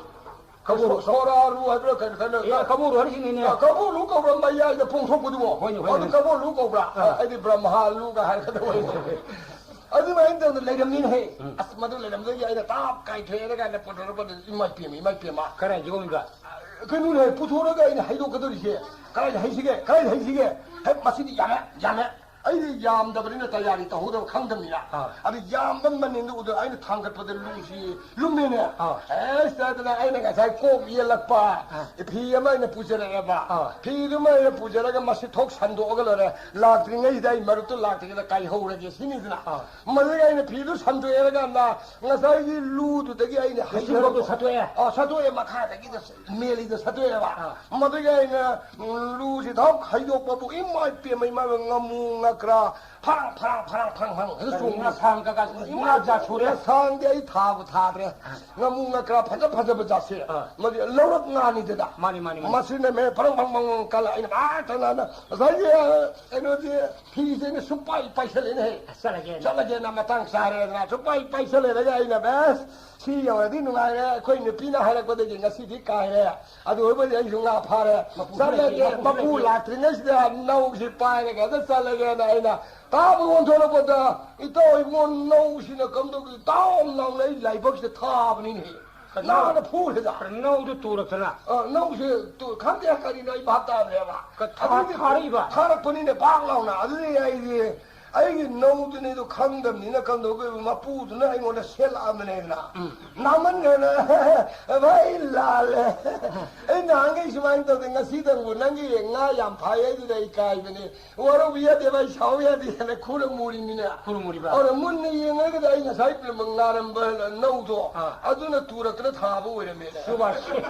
ꯀꯕꯣꯔꯨ꯫ ꯁꯣꯔꯥꯔꯨ ꯍꯥꯏꯕ꯭ꯔꯥ ꯀꯩꯅꯣ, ꯀꯩꯅꯣ? ꯑꯦ, ꯀꯕꯣꯔꯨ ꯍꯥꯏꯔꯤꯁꯤꯅꯤꯅꯦ꯫ ꯑ, ꯀꯕꯣꯔꯨ ꯀꯧꯕ꯭ꯔꯥ ꯃꯌꯥꯏꯗ ꯄꯣꯡꯊꯣꯛꯄꯗꯨꯕꯣ? ꯍꯣꯏꯅꯦ, ꯍꯣꯏꯅꯦ꯫ ꯑꯗꯨ ꯀꯕꯣꯔꯨ ꯀꯧꯕ꯭ꯔꯥ? ꯑꯥ꯫ ꯑꯩꯗꯤ ꯕ꯭ꯔꯍꯃꯥꯂꯨꯒ ꯍꯥꯏꯔꯒꯗꯧꯕ꯫ ꯑꯗꯨꯃꯥꯏꯅ ꯇꯧꯗꯅ ꯂꯩꯔꯝꯃꯤꯅꯦꯍꯦ꯫ ꯎꯝ꯫ ꯑꯁ, ꯃꯗꯨ ꯂꯩꯔꯝꯗꯒꯤ ꯑꯩꯅ ꯇꯥꯞ ꯀꯥꯏꯊꯣꯛꯑꯦꯔꯒ ꯑꯩꯅ ꯄꯨꯊꯣꯔꯛꯄꯗ, ꯏꯃꯥ ꯏꯄꯦꯝꯃ, ꯏꯃꯥ ꯏꯄꯦꯝꯃ꯫ ꯀꯔꯥꯏ ꯌꯣꯝꯃꯤꯕ? ꯀꯩꯅꯣꯅꯦ, ꯄꯨꯊꯣꯔꯒ ꯑꯩꯅ ꯍꯩꯗꯣꯛꯀꯗꯧꯔꯤꯁꯦ꯫ ꯀꯗꯥꯏꯗ ꯍꯩꯁꯤꯒꯦ? ꯀꯗꯥꯏꯗ ꯍꯩꯁꯤꯒꯦ? ꯍꯦꯛ ꯃꯁꯤꯗꯤ ꯌꯥꯝꯃꯦ, ꯌꯥꯝꯃꯦ꯫ ꯑꯩꯗꯤ ꯌꯥꯝꯗꯕꯅꯤꯅ ꯇꯌꯥꯔꯤ ꯇꯧꯍꯧꯗꯕ ꯈꯪꯗꯕꯅꯤꯅ꯫ ꯑꯥ꯫ ꯑꯗꯨ ꯌꯥꯝꯕ ꯃꯅꯤꯟꯗꯨ ꯎꯗ ꯑꯩꯅ ꯊꯥꯡꯒꯠꯄꯗ ꯂꯨꯁꯤ ꯂꯨꯝꯃꯦꯅꯦ꯫ ꯑꯥ꯫ ꯑꯦꯁ, ꯇꯗꯅ ꯑꯩꯅ ꯉꯁꯥꯏ ꯀꯣꯛ ꯌꯦꯜꯂꯛꯄ ꯑꯥ꯫ ꯐꯤ ꯑꯃ ꯑꯩꯅ ꯄꯨꯖꯔꯛꯑꯦꯕ꯫ ꯑꯥ꯫ ꯐꯤꯗꯨꯃ ꯑꯩꯅ ꯄꯨꯖꯔꯒ ꯃꯁꯤ ꯊꯣꯛ ꯁꯟꯗꯣꯛꯑꯒ ꯂꯣꯏꯔꯦ꯫ ꯂꯥꯛꯇ꯭ꯔꯤꯉꯩꯁꯤꯗ ꯑꯩ ꯃꯔꯨꯞꯇꯨ ꯂꯥꯛꯇ꯭ꯔꯤꯉꯩꯗ ꯀꯥꯏꯍꯧꯔꯒꯦ ꯁꯤꯅꯤꯗꯅ꯫ ꯑꯥ꯫ ꯃꯗꯨꯒꯤ ꯑꯩꯅ ꯐꯤꯗꯨ ꯁꯟꯗꯣꯛꯑꯦꯔꯀꯥꯟꯗ ꯉꯁꯥꯏꯒꯤ ꯂꯨꯗꯨꯗꯒꯤ ꯑꯩꯅ ꯂꯨꯁꯤ ꯍꯩꯊꯔꯛꯄ ꯃꯔꯨꯞꯇꯨ ꯁꯠꯇꯣꯛꯑꯦ꯫ ꯑꯥ, ꯁꯠꯇꯣꯛꯑꯦ, ꯃꯈꯥꯗꯒꯤꯗ ꯃꯦꯂꯤꯗ ꯁꯠꯇꯣꯛꯑꯦꯕ꯫ ꯑꯥ꯫ ꯃꯗꯨꯒꯤ ꯑꯩꯅ ꯎꯝ, ꯂꯨꯁꯤ ꯊꯣꯛ ꯍꯩꯗꯣꯛꯄꯕꯨ ꯏꯃꯥ ꯏꯄꯦꯝꯃ, ꯏꯃꯥ ꯏꯄꯦꯝꯃ, ꯉꯥꯃꯨ ꯉꯀ꯭ꯔꯥ ꯐꯔꯥꯡ ꯐꯔꯥꯡ ꯐꯔꯥꯡ ꯐꯔꯥꯡ ꯐꯔꯥꯡ ꯍꯦꯛꯇ ꯀꯔꯤ ꯆꯣꯡꯉꯤ꯫ ꯉꯁꯥꯡ ꯀꯀꯥ ꯏꯃꯥ ꯏꯃꯥ ꯖꯥꯠ ꯁꯨꯔꯦ꯫ ꯉꯁꯥꯡꯗꯤ ꯑꯩ ꯊꯥꯕꯨ ꯊꯥꯗ꯭ꯔꯦ꯫ ꯑꯥ꯫ ꯉꯥꯃꯨ ꯉꯀ꯭ꯔꯥ ꯐꯖ ꯐꯖꯕ ꯖꯥꯠꯁꯦ꯫ ꯑꯥ꯫ ꯃꯗꯨ ꯂꯧꯔꯛ ꯉꯥꯅꯤꯗꯅ꯫ ꯃꯥꯅꯤ, ꯃꯥꯅꯤ, ꯃꯥꯅꯤ꯫ ꯃꯁꯤꯅ ꯃꯦ ꯐꯔꯪ ꯐꯔꯪ ꯐꯔꯪ ꯀꯜꯂ ꯑꯩꯅ ꯃꯥ ꯇꯅꯥꯅ ꯉꯁꯥꯏꯒꯤ, ꯑ, ꯀꯩꯅꯣꯗꯤ ꯐꯤꯁꯦ ꯑꯩꯅ ꯁꯨꯝ ꯄꯥꯏ ꯄꯥꯏꯁꯜꯂꯦꯅꯦ꯫ ꯆꯠꯂꯒꯦꯅ꯫ ꯆꯠꯂꯒꯦꯅ ꯃꯇꯥꯡ ꯆꯥꯔꯦꯗꯅ ꯁꯨꯝ ꯄꯥꯏ ꯄꯥꯏꯁꯜꯂꯦꯗꯅ ꯑꯩꯅ ꯕꯦꯁ ꯁꯤ ꯌꯧꯔꯗꯤ ꯅꯨꯡꯉꯥꯏꯔꯦ꯫ ꯑꯩꯈꯣꯏ ꯅꯨꯄꯤꯅ ꯍꯥꯏꯔꯛꯄꯗꯒꯤ ꯉꯁꯤꯗꯤ ꯀꯥꯏꯔꯦ꯫ ꯑꯗꯨ ꯑꯣꯏꯕꯗꯤ ꯑꯩꯁꯨ ꯉꯥ ꯐꯥꯔꯦ꯫ ꯃꯄꯨꯁꯨ ꯆꯠꯂꯒꯦ, ꯂꯩꯇꯦ, ꯃꯄꯨꯁꯨ ꯃꯄꯨ ꯂꯩꯇꯦ꯫ ꯂꯥꯛꯇ꯭ꯔꯤꯉꯩꯁꯤꯗ ꯅꯧꯁꯤ ꯄꯥꯏꯔꯒ ꯑꯗ ꯆꯠꯂꯒꯦꯅ ꯑꯩꯅ ꯇꯥꯕ ꯑꯣꯟꯊꯣꯔꯛꯄꯗ, "ꯏꯇꯥꯎ ꯏꯕꯨꯡꯉꯣ, ꯅꯧꯁꯤꯅ ꯀꯝꯗꯧꯒꯤ ꯇꯥꯎ ꯂꯥꯎꯅ ꯑꯩ ꯂꯥꯏꯕꯛꯁꯤꯗ ꯊꯥꯕꯅꯤꯅꯦ꯫ ꯀꯅꯥ? ꯅꯥꯗ ꯐꯨꯔꯦꯗ꯫ ꯅꯧꯗꯨ ꯇꯨꯔꯛꯇꯅ꯫ ꯑ, ꯅꯧꯁꯦ ꯇꯨ-, ꯈꯪꯗꯦ ꯀꯔꯤꯅꯣ ꯑꯩ ꯚꯥꯞ ꯇꯥꯗ꯭ꯔꯦꯕ꯫ ꯀ-, ꯊꯥ-, ꯑꯗꯨꯗꯤ ꯊꯥꯔꯛꯏꯕ? ꯊꯥꯔꯛꯄꯅꯤꯅꯦ ꯄꯥꯛ ꯂꯥꯎꯅ꯫ ꯑꯗꯨꯗꯤ ꯑꯩꯗꯤ ꯑꯩꯒꯤ ꯅꯧꯗꯨꯅꯤꯗꯣ ꯈꯪꯗꯕꯅꯤꯅ ꯀꯝꯗꯧꯗꯣꯏꯕ? ꯃꯄꯨꯗꯨꯅ ꯑꯩꯉꯣꯟꯗ ꯁꯦꯠꯂꯛꯑꯕꯅꯦꯅ꯫ ꯎꯝ꯫ ꯅꯥꯃꯟꯈ꯭ꯔꯦꯅ꯫ ꯚꯥꯏ, ꯂꯥꯜꯂꯦ꯫ ꯑꯩ ꯅꯍꯥꯟꯈꯩ ꯁꯨꯃꯥꯏꯅ ꯇꯧꯗꯦ, ꯉꯁꯤꯗꯪꯕꯨ ꯅꯪꯒꯤ ꯉꯥ ꯌꯥꯝ ꯐꯥꯏ ꯍꯥꯏꯗꯨꯗ ꯑꯩ ꯀꯥꯏꯕꯅꯦ꯫ ꯋꯥꯔꯧꯕ ꯌꯥꯗꯦꯕ, ꯑꯩ ꯁꯥꯎ ꯌꯥꯗꯦꯅ ꯈꯨꯔ ꯃꯨꯔꯤꯅꯤꯅ꯫ ꯈꯨꯔ ꯃꯨꯔꯤꯕ? ꯑꯗꯨꯅ ꯃꯨꯟꯅ ꯌꯦꯡꯉꯒꯗꯤ ꯑꯩ ꯉꯁꯥꯏ ꯉꯥꯔꯝꯕ ꯅꯧꯗꯣ, ꯑꯥ꯫ ꯑꯗꯨꯅ ꯇꯨꯔꯛꯇꯅ ꯊꯥꯕ ꯑꯣꯏꯔꯝꯃꯦꯅꯦ꯫ ꯁꯨꯕꯥꯁ ꯁꯦ-,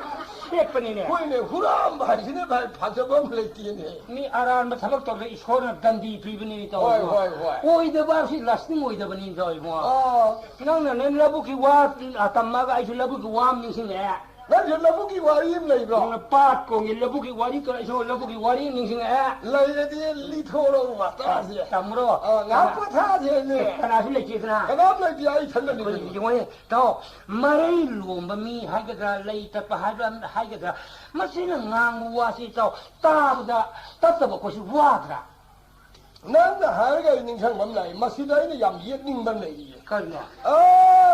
ꯁꯦꯠꯄꯅꯤꯅꯦ꯫ ꯍꯣꯏꯅꯦ, ꯍꯨꯔꯥꯟꯕ ꯍꯥꯏꯁꯤꯅ ꯚꯥꯏ ꯐꯖꯕ ꯑꯃ ꯂꯩꯇꯦꯅꯦ꯫ ꯃꯤ ꯑꯔꯥꯟꯕ ꯊꯕꯛ ꯇꯧꯕꯗ ꯏꯁꯣꯔꯅ ꯗꯟꯗꯤ ꯄꯤꯕꯅꯤ ꯇꯧꯔꯤꯕꯣ꯫ ꯍꯣꯏ, ꯍꯣꯏ, ꯍꯣꯏ꯫ ꯑꯣꯏꯗꯕ ꯍꯥꯏꯕꯁꯤ ꯂꯥꯁꯇꯤꯡ ꯑꯣꯏꯗꯕꯅꯤ ꯇꯧꯔꯤꯕꯣ꯫ ꯑꯥ꯫ ꯅꯪꯅ ꯅꯪ ꯂꯧꯕꯨꯛꯀꯤ ꯋꯥ ꯇꯝꯃꯒ ꯑꯩꯁꯨ ꯂꯧꯕꯨꯛꯀꯤ ꯋꯥ ꯑꯃ ꯅꯤꯡꯁꯤꯡꯉꯛꯑꯦ꯫ ꯅꯪꯁꯨ ꯂꯧꯕꯨꯛꯀꯤ ꯋꯥꯔꯤ ꯑꯃ ꯂꯩꯕ꯭ꯔꯣ? ꯅꯪꯅ ꯄꯥꯠ ꯀꯣꯡꯒꯤ ꯂꯧꯕꯨꯛꯀꯤ ꯋꯥꯔꯤ ꯇꯧꯔ ꯑꯩꯁꯨ ꯂꯧꯕꯨꯛꯀꯤ ꯋꯥꯔꯤ ꯑꯃ ꯅꯤꯡꯁꯤꯡꯉꯛꯑꯦ꯫ ꯂꯩꯔꯗꯤ ꯂꯤꯊꯣꯔꯛꯎꯕ ꯇꯥꯁꯦ꯫ ꯇꯝꯃꯨꯔꯣ? ꯑꯥ, ꯉꯥꯏꯍꯥꯛ ꯄꯣꯊꯥꯁꯦꯅꯦ꯫ ꯀꯅꯥꯁꯨ ꯂꯩꯇꯦꯗꯅ꯫ ꯀꯅꯥꯝ ꯂꯩꯇꯦ, ꯑꯩ ꯏꯊꯟꯗꯅꯤ ꯑꯩꯈꯣꯏ ꯀꯩꯅꯣ꯫ ꯌꯦꯡꯉꯣꯅꯦ, ꯇꯥꯎ, ꯃꯔꯩ ꯂꯣꯝꯕ ꯃꯤ ꯍꯥꯏꯒꯗ꯭ꯔꯥ, ꯂꯩ ꯇꯠꯄ ꯍꯥꯏꯕ꯭ꯔꯥ, ꯍꯥꯏꯒꯗ꯭ꯔꯥ, ꯃꯁꯤꯅ ꯉꯥꯡꯕ ꯋꯥꯁꯤ, ꯇꯥꯎ, ꯇꯥꯕꯗ ꯇꯠꯇꯕ ꯑꯩꯈꯣꯏꯁꯨ ꯋꯥꯗ꯭ꯔꯥ? ꯅꯪꯅ ꯍꯥꯏꯔꯒ ꯑꯩ ꯅꯤꯡꯁꯤꯡꯕ ꯑꯃ ꯂꯥꯛꯏ꯫ ꯃꯁꯤꯗ ꯑꯩꯅ ꯌꯥꯝ ꯌꯦꯠꯅꯤꯡꯕ ꯑꯃ ꯂꯩꯔꯤꯌꯦ꯫ ꯀꯔꯤꯅꯣ? ꯑꯥ!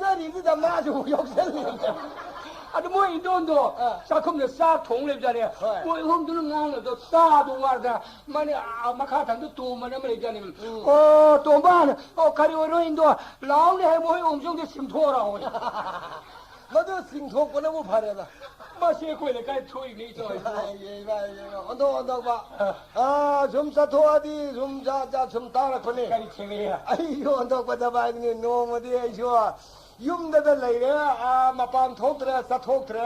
ꯅꯣꯛꯆꯔꯤꯗꯨꯗ ꯃꯥꯁꯨ ꯑꯃꯨꯛ ꯌꯥꯎꯁꯜꯂꯤ꯫ ꯑꯗꯨ ꯃꯣꯏ ꯏꯟꯗꯣꯟꯗꯣ ꯑꯥ꯫ ꯆꯥꯛꯈꯨꯝꯗ ꯆꯥꯛ ꯊꯣꯡ ꯂꯩꯕꯖꯥꯠꯅꯦ꯫ ꯍꯣꯏ꯫ ꯃꯣꯏ ꯑꯍꯨꯝꯗꯨꯅ ꯉꯥꯡꯅꯕꯗꯣ ꯇꯥꯗꯧ ꯋꯥꯗ ꯃꯥꯅꯦ, ꯑꯥ, ꯃꯈꯥ ꯊꯪꯗ ꯇꯣꯝꯕꯅ ꯑꯃ ꯂꯩꯕꯖꯥꯠꯅꯦ꯫ ꯎꯝ꯫ "ꯑꯣ, ꯇꯣꯝꯕ, ꯑꯣ, ꯀꯔꯤ ꯑꯣꯏꯔꯣ ꯏꯟꯗꯣ? ꯂꯥꯎꯅꯦ ꯍꯥꯏ ꯃꯣꯏ ꯑꯍꯨꯝꯁꯦ ꯆꯤꯡꯊꯣꯔꯛꯑꯣ"꯫ ꯃꯗꯨ ꯆꯤꯡꯊꯣꯛꯄꯅꯕꯨ ꯐꯔꯦꯗ꯫ ꯃꯁꯤ ꯑꯩꯈꯣꯏ ꯂꯩꯀꯥꯏ ꯊꯣꯛꯏꯅꯤ ꯏꯇꯥꯎ꯫ ꯏꯃꯥꯏ, ꯏꯃꯥꯏ, ꯏꯃꯥꯏ, ꯑꯣꯟꯊꯣꯛ, ꯑꯣꯟꯊꯣꯛꯄ꯫ ꯑꯥ꯫ ꯑꯥ, ꯁꯨꯝ ꯆꯠꯊꯣꯛꯑꯗꯤ ꯁꯨꯝ ꯖꯥꯠ ꯖꯥꯠ ꯁꯨꯝ ꯇꯥꯔꯛꯄꯅꯦ꯫ ꯀꯔꯤ ꯊꯦꯡꯅꯩ? ꯑꯩꯁꯨ ꯑꯣꯟꯊꯣꯛꯄ ꯊꯕꯛꯅꯤ꯫ ꯅꯣꯡꯃꯗꯤ ꯑꯩꯁꯨ ꯌꯨꯝꯗꯗ ꯂꯩꯔꯦ, ꯑꯥ, ꯃꯄꯥꯟ ꯊꯣꯛꯇ꯭ꯔꯦ, ꯆꯠꯊꯣꯛꯇ꯭ꯔꯦ꯫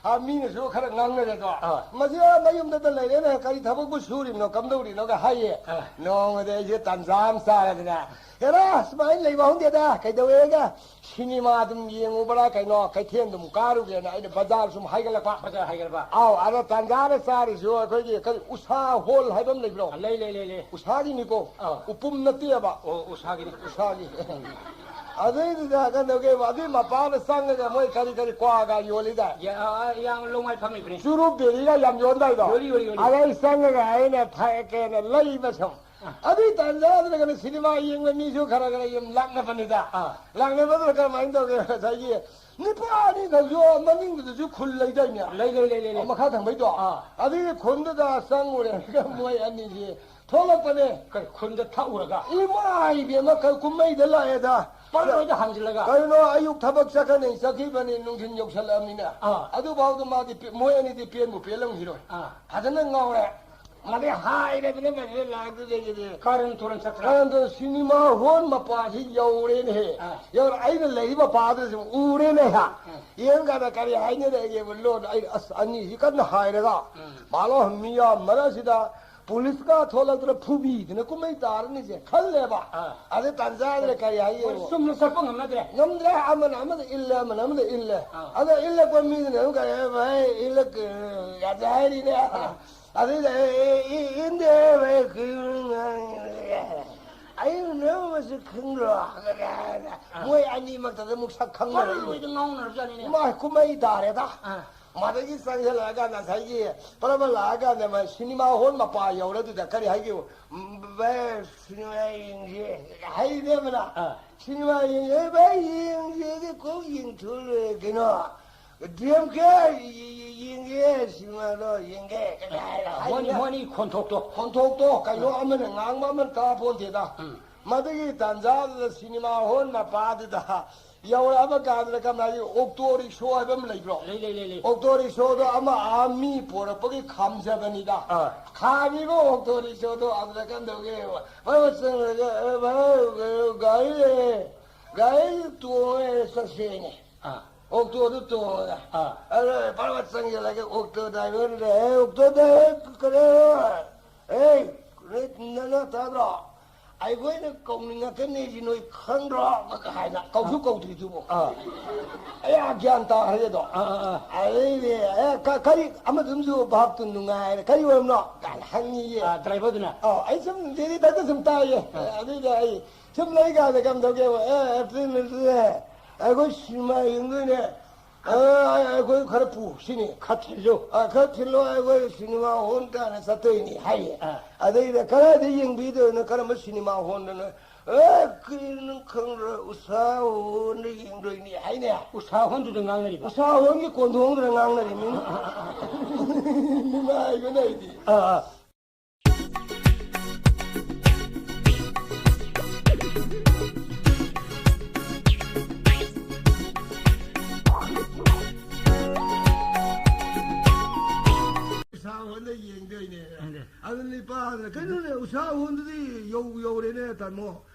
ꯑꯥ, ꯃꯤꯅꯁꯨ ꯈꯔ ꯉꯥꯡꯅꯔꯦꯗꯣ꯫ ꯑꯥ꯫ "ꯃꯁꯤ ꯑꯥ ꯃꯌꯨꯝꯗꯗ ꯂꯩꯔꯦꯅꯦ, ꯀꯔꯤ ꯊꯕꯛꯄꯨ ꯁꯨꯔꯤꯕꯅꯣ, ꯀꯝꯗꯧꯔꯤꯅꯣꯒ" ꯍꯥꯏꯌꯦ꯫ ꯑꯥ꯫ ꯅꯣꯡꯃꯗꯤ ꯑꯩꯁꯦ ꯇꯟꯖꯥ ꯑꯃ ꯆꯥꯔꯗꯅ, "ꯍꯦꯔꯥ, ꯁꯨꯃꯥꯏꯅ ꯂꯩꯕ ꯍꯧꯅꯗꯦꯗ, ꯀꯩꯗꯧꯋꯦꯒ?" ꯁꯤꯅꯦꯃꯥ ꯑꯗꯨꯝ ꯌꯦꯡꯉꯨꯕ꯭ꯔꯥ ꯀꯩꯅꯣ, ꯀꯩꯊꯦꯜꯗꯨꯝ ꯀꯥꯔꯨꯒꯦꯅ ꯑꯩꯅ ꯕꯖꯥꯔ ꯁꯨꯝ ꯍꯥꯏꯒꯠꯂꯛꯄ꯫ ꯕꯖꯥꯔ ꯍꯥꯏꯒꯠꯂꯛꯄ꯫ ꯑꯥꯎ, ꯑꯗ ꯇꯥꯟꯖꯥꯗ ꯆꯥꯔꯤꯁꯨ ꯑꯩꯈꯣꯏꯒꯤ ꯀꯔꯤ ꯎꯁꯥ ꯍꯣꯜ ꯍꯥꯏꯕ ꯑꯃ ꯂꯩꯕ꯭ꯔꯣ? ꯂꯩ, ꯂꯩ, ꯂꯩ, ꯂꯩ꯫ ꯎꯁꯥꯒꯤꯅꯤꯀꯣ꯫ ꯑꯥ꯫ ꯎꯄꯨꯝ ꯅꯠꯇꯦꯕ꯫ ꯑꯣ, ꯎꯁꯥꯒꯤꯅꯤ꯫ ꯎꯁꯥꯒꯤ꯫ ꯑꯗꯩꯗꯨꯗ ꯀꯩꯅꯣꯒꯤ, ꯑꯗꯨꯏ ꯃꯄꯥꯗ ꯆꯪꯉꯒ ꯃꯣꯏ ꯀꯔꯤ ꯀꯔꯤ ꯀ꯭ꯋꯥꯒ ꯌꯣꯜꯂꯤꯗꯥꯏ? ꯌꯥ-, ꯑꯥ, ꯑꯥ, ꯌꯥꯝ ꯂꯣꯡꯃꯥꯏ ꯐꯝꯃꯤꯕꯅꯤ꯫ ꯆꯨꯔꯨꯞ ꯕꯦꯔꯤꯒ ꯌꯥꯝ ꯌꯣꯟꯗꯥꯏꯗꯣ? ꯌꯣꯜꯂꯤ, ꯌꯣꯜꯂꯤ, ꯌꯣꯜꯂꯤ꯫ ꯑꯗꯩ ꯆꯪꯉꯒ ꯑꯩꯅ ꯊꯛꯀꯦꯅ ꯂꯩꯕ ꯁꯨꯝ꯫ ꯑꯥ꯫ ꯑꯗꯨꯏ ꯇꯥꯟꯖꯥꯗꯨꯗ ꯀꯩꯅꯣ ꯁꯤꯅꯦꯃꯥ ꯌꯦꯡꯕ ꯃꯤꯁꯨ ꯈꯔ ꯈꯔ ꯌꯥꯝ ꯂꯥꯛꯅꯕꯅꯤꯗ꯫ ꯑꯥ꯫ ꯂꯥꯛꯅꯕꯗꯨꯗ ꯀꯃꯥꯏꯅ ꯇꯧꯒꯦ? ꯉꯁꯥꯏꯒꯤ ꯅꯨꯄꯥ ꯑꯅꯤꯈꯛꯁꯨ ꯃꯅꯤꯡꯗꯨꯗꯁꯨ ꯈꯨꯜ ꯂꯩꯗꯥꯏꯅꯦ? ꯂꯩ, ꯂꯩ, ꯂꯩ, ꯂꯩ, ꯂꯩ꯫ ꯑꯣ, ꯃꯈꯥ ꯊꯪꯕꯩꯗꯣ? ꯑꯥ꯫ ꯑꯗꯨꯒꯤ ꯈꯨꯟꯗꯨꯗ ꯆꯪꯉꯨꯔꯦ꯫ ꯃꯣꯏ ꯑꯅꯤꯁꯤ ꯊꯣꯛꯂꯛꯄꯅꯦ꯫ ꯀꯔꯤ, ꯈꯨꯟꯗ ꯊꯛꯎꯔꯒ? ꯏꯃꯥ ꯏꯕꯦꯝꯃ, ꯀ-, ꯀꯨꯝꯍꯩꯗ ꯂꯥꯛꯑꯦꯗ꯫ ꯄꯔꯂꯣꯏꯗ ꯍꯥꯟꯖꯤꯜꯂꯒ? ꯀꯩꯅꯣ, ꯑꯌꯨꯛ ꯊꯕꯛ ꯆꯠꯀꯅꯤ, ꯆꯠꯈꯤꯕꯅꯤ, ꯅꯨꯡꯊꯤꯟ ꯌꯧꯁꯜꯂꯛꯑꯃꯤꯅ꯫ ꯑꯥ꯫ ꯑꯗꯨꯐꯥꯎꯗ ꯃꯥꯗꯤ ꯄꯦ-, ꯃꯣꯏ ꯑꯅꯤꯗꯤ ꯄꯦꯟꯕꯨ ꯄꯦꯜꯂꯝꯈꯤꯔꯣꯏ꯫ ꯑꯥ꯫ ꯐꯖꯅ ꯉꯥꯎꯔꯦ꯫ ꯃꯥꯗꯤ ꯍꯥꯏꯔꯕꯅꯦ, ꯃꯁꯤ ꯂꯥꯛꯇꯨꯗꯒꯤꯗꯤ꯫ ꯀꯔꯟ ꯇꯨꯔꯟ ꯆꯠꯇ꯭ꯔꯥ? ꯀꯔꯟ ꯇꯨꯔꯟ, ꯁꯤꯅꯦꯃꯥ ꯍꯣꯜ ꯃꯄꯥꯁꯤ ꯌꯧꯔꯦꯅꯦꯍꯦ꯫ ꯑꯥ꯫ ꯌꯧꯔ-, ꯑꯩꯅ ꯂꯩꯔꯤꯕ ꯃꯄꯥꯗꯨꯁꯨ ꯎꯔꯦꯅꯦ꯫ ꯑꯥ꯫ ꯌꯦꯡꯀꯥꯟꯗ ꯀꯔꯤ ꯍꯥꯏꯅꯔꯛꯑꯒꯦꯕ ꯂꯣꯟ? ꯑꯩ, ꯑꯁ, ꯑꯅꯤꯁꯤ ꯀꯟꯅ ꯍꯥꯏꯔꯒ, ꯎꯝ꯫ ꯃꯥꯂꯣ ꯃꯤꯌꯥꯝ ꯃꯔꯛꯁꯤꯗ ꯄꯨꯂꯤꯁꯀ ꯊꯣꯛꯂꯛꯇꯅ ꯐꯨꯕꯤꯗꯅ ꯀꯨꯝꯍꯩ ꯇꯥꯔꯅꯤꯁꯦ ꯈꯜꯂꯦꯕ꯫ ꯑꯥ꯫ ꯑꯗꯨ ꯇꯥꯟꯖꯥꯗꯨꯗ ꯀꯔꯤ ꯍꯥꯏꯒꯦꯕ? ꯃꯣꯏ ꯆꯨꯝꯅ ꯆꯠꯄ ꯉꯝꯅꯗ꯭ꯔꯦ꯫ ꯉꯝꯗ꯭ꯔꯦ, ꯑꯃꯅ ꯑꯃꯗ ꯏꯜꯂꯦ, ꯑꯃꯅ ꯑꯃꯗ ꯏꯜꯂꯦ꯫ ꯑꯥ꯫ ꯑꯗ ꯏꯜꯂꯛꯄ ꯃꯤꯗꯨꯅ ꯑꯃꯨꯛ ꯀꯔꯤ ꯍꯥꯏ, "ꯚꯥꯏ, ꯏꯜꯂꯛ-, ꯌꯥꯗꯦ" ꯍꯥꯏꯔꯤꯅꯦ꯫ ꯑꯥ꯫ ꯑꯗꯨꯗ, "ꯑꯦ, ꯑꯦ, ꯑꯦ, ꯏꯟꯗꯦ, ꯚꯥꯏ, ꯀꯩꯅꯣ ꯉꯥꯡꯉꯤꯁꯦ? ꯑꯩꯅ ꯅꯪ ꯃꯁꯛ ꯈꯪꯗ꯭ꯔꯣ?" ꯍꯥꯏꯅ ꯑꯥ꯫ ꯃꯣꯏ ꯑꯅꯤꯃꯛꯇꯗ ꯑꯃꯨꯛ ꯁꯛ ꯈꯪꯅꯔꯛꯏꯅꯦ꯫ ꯄꯔꯂꯣꯏꯗ ꯉꯥꯎꯅꯔꯕꯖꯥꯠꯅꯤꯅꯦ꯫ ꯃꯥ ꯀꯨꯝꯍꯩ ꯇꯥꯔꯦꯗ꯫ ꯑꯥ꯫ ꯃꯗꯒꯤ ꯆꯪꯁꯤꯜꯂꯛꯑꯀꯥꯟꯗ ꯉꯁꯥꯏꯒꯤ ꯄꯔꯃ ꯂꯥꯛꯑꯀꯥꯟꯗ ꯃꯥ ꯁꯤꯅꯦꯃꯥ ꯍꯣꯜ ꯃꯄꯥ ꯌꯧꯔꯗꯨꯗ ꯀꯔꯤ ꯍꯥꯏꯒꯦꯕꯨ? "ꯎꯝ, ꯚꯥꯏ, ꯁꯤꯅꯦꯃꯥ ꯌꯦꯡꯁꯦ" ꯍꯥꯏꯅꯦꯕꯅ꯫ ꯑꯥ꯫ "ꯁꯤꯅꯦꯃꯥ ꯌꯦꯡꯁꯦ, ꯚꯥꯏ, ꯌꯦꯡꯁꯦꯗꯤ ꯀꯣꯛ ꯌꯦꯡꯊꯣꯛꯂꯣꯏꯔꯦ ꯀꯩꯅꯣ꯫ ꯗꯤ ꯑꯦꯝ ꯀꯦ ꯌꯦꯡꯒꯦ, ꯁꯤꯅꯦꯃꯥꯗꯣ ꯌꯦꯡꯒꯦ" ꯀꯩꯅꯣ ꯍꯥꯏꯔ ꯃꯣꯅꯤ, ꯍꯥꯏꯅ꯫ ꯃꯣꯅꯤ ꯈꯣꯟꯊꯣꯛꯇꯣ꯫ ꯈꯣꯟꯊꯣꯛꯇꯣ, ꯀꯩꯅꯣ ꯑꯥ꯫ ꯑꯃꯅ ꯉꯥꯡꯕ ꯑꯃꯅ ꯇꯥꯄꯣꯟꯇꯦꯗ꯫ ꯎꯝ꯫ ꯃꯗꯨꯒꯤ ꯇꯥꯟꯖꯥꯗꯨꯗ ꯁꯤꯅꯦꯃꯥ ꯍꯣꯜ ꯃꯄꯥꯗꯨꯗ ꯌꯧꯔꯛꯑꯕ ꯀꯥꯟꯗ ꯀꯃꯥꯏꯅ ꯑꯣꯛꯇꯣ ꯔꯤꯛꯁꯣ ꯍꯥꯏꯕ ꯑꯃ ꯂꯩꯕ꯭ꯔꯣ? ꯂꯩ, ꯂꯩ, ꯂꯩ, ꯂꯩ꯫ ꯑꯣꯛꯇꯣ ꯔꯤꯛꯁꯣꯗꯣ ꯑꯃ ꯑꯥ ꯃꯤ ꯄꯣꯔꯛꯄꯒꯤ ꯈꯥꯝꯖꯕꯅꯤꯗ꯫ ꯑꯥ꯫ ꯈꯥꯝꯃꯤꯕ ꯑꯣꯛꯇꯣ ꯔꯤꯛꯁꯣꯗꯣ ꯑꯗꯨꯗ ꯀꯝꯗꯧꯒꯦ? ꯚꯥꯏ, ꯆꯪꯉꯒ, "ꯑꯦ, ꯚꯥꯏ, ꯒꯥꯔꯤ ꯂꯩꯌꯦ, ꯒꯥꯔꯤ ꯇꯣꯡꯉ ꯆꯠꯁꯦꯅꯦ"꯫ ꯑꯥ꯫ ꯑꯣꯛꯇꯣꯗꯨ ꯇꯣꯡꯉꯒ꯫ ꯑꯥ꯫ ꯑꯗ ꯐꯠ ꯐꯠ ꯆꯪꯁꯤꯜꯂꯒ ꯑꯣꯛꯇꯣ ꯗ꯭ꯔꯥꯏꯚꯔꯗ, "ꯑꯦ, ꯑꯣꯛꯇꯣ ꯗ꯭ꯔꯥꯏꯚꯔ, ꯀꯩꯅꯣ, ꯑꯦ, ꯅꯣꯏ ꯅꯅꯥ ꯇꯥꯗ꯭ꯔꯣ? ꯑꯩꯈꯣꯏꯅ ꯀꯧꯅꯤꯡꯉꯛꯀꯅꯤ ꯁꯤ ꯅꯣꯏ ꯈꯪꯗ꯭ꯔꯣ?" ꯍꯥꯏꯅ ꯀꯧꯁꯨ ꯀꯧꯗ꯭ꯔꯤꯗꯨꯕꯨ꯫ ꯑꯥ꯫ ꯑꯩ ꯒ꯭ꯌꯥꯟ ꯇꯥꯈ꯭ꯔꯦꯗꯣ꯫ ꯑꯥ, ꯑꯥ, ꯑꯥ꯫ ꯑꯗꯩꯗꯤ, "ꯑꯦ, ꯀ-, ꯀꯔꯤ, ꯑꯃꯗꯨꯅꯁꯨ ꯚꯥꯞꯇꯨ ꯅꯨꯡꯉꯥꯏꯔꯦ, ꯀꯔꯤ ꯑꯣꯏꯔꯝꯅꯣ?" ꯀꯥꯏꯅ ꯍꯪꯉꯤꯌꯦ꯫ ꯑꯥ, ꯗ꯭ꯔꯥꯏꯚꯔꯗꯨꯅ? ꯑꯧ, ꯑꯩ ꯁꯨꯝ ꯗꯦꯜꯂꯤꯗ ꯁꯨꯝ ꯇꯥꯏꯌꯦ꯫ ꯑꯥ꯫ ꯑꯗꯨꯏꯗ ꯑꯩ ꯁꯨꯝ ꯂꯩꯀꯥꯟꯗ ꯀꯝꯗꯧꯒꯦꯕ, "ꯑꯦ, ꯑꯦꯄ꯭ꯔꯤꯜ ꯅꯠꯇ꯭ꯔꯦ, ꯑꯩꯈꯣꯏ ꯁꯤꯅꯦꯃꯥ ꯌꯦꯡꯗꯣꯏꯅꯦ꯫ ꯑ, ꯑꯩꯈꯣꯏ ꯈꯔ ꯄꯨ ꯁꯤꯅꯤ꯫ ꯈꯔ ꯊꯤꯜꯂꯨ꯫ ꯑ, ꯈꯔ ꯊꯤꯜꯂꯣ, ꯑꯩꯈꯣꯏ ꯁꯤꯅꯦꯃꯥ ꯍꯣꯜ ꯇꯥꯟꯅ ꯆꯠꯇꯣꯏꯅꯤ" ꯍꯥꯏꯌꯦ꯫ ꯑꯥ꯫ ꯑꯗꯩꯗ ꯀꯗꯥꯏꯗ ꯌꯦꯡꯕꯤꯗꯣꯏꯅꯣ, ꯀꯔꯝꯕ ꯁꯤꯅꯦꯃꯥ ꯍꯣꯜꯗꯅꯣ? "ꯑꯦ, ꯀꯩꯅꯣ ꯅꯪ ꯈꯪꯗ꯭ꯔꯣ? ꯎꯁꯥ ꯍꯣꯜꯗ ꯌꯦꯡꯗꯣꯏꯅꯤ" ꯍꯥꯏꯅꯦ꯫ ꯎꯁꯥ ꯍꯣꯜꯗꯨꯗ ꯉꯥꯡꯅꯔꯤꯕ? ꯎꯁꯥ ꯍꯣꯜꯒꯤ ꯀꯣꯟꯊꯣꯡꯗꯨꯗ ꯉꯥꯡꯅꯔꯤꯃꯤꯅꯦ꯫ ꯅꯨꯡꯉꯥꯏꯕꯅ ꯑꯩꯗꯤ꯫ ꯑꯥ, ꯑꯥ꯫ ꯎꯁꯥ ꯍꯣꯜꯗ ꯌꯦꯡꯗꯣꯏꯅꯦ꯫ ꯌꯦꯡꯗꯣꯏ꯫ ꯑꯗꯨ ꯅꯤꯄꯥꯗ, "ꯀꯩꯅꯣꯅꯦ, ꯎꯁꯥ ꯍꯣꯜꯗꯨꯗꯤ ꯌꯧ-, ꯌꯧꯔꯦꯅꯦ, ꯇꯥꯃꯣ꯫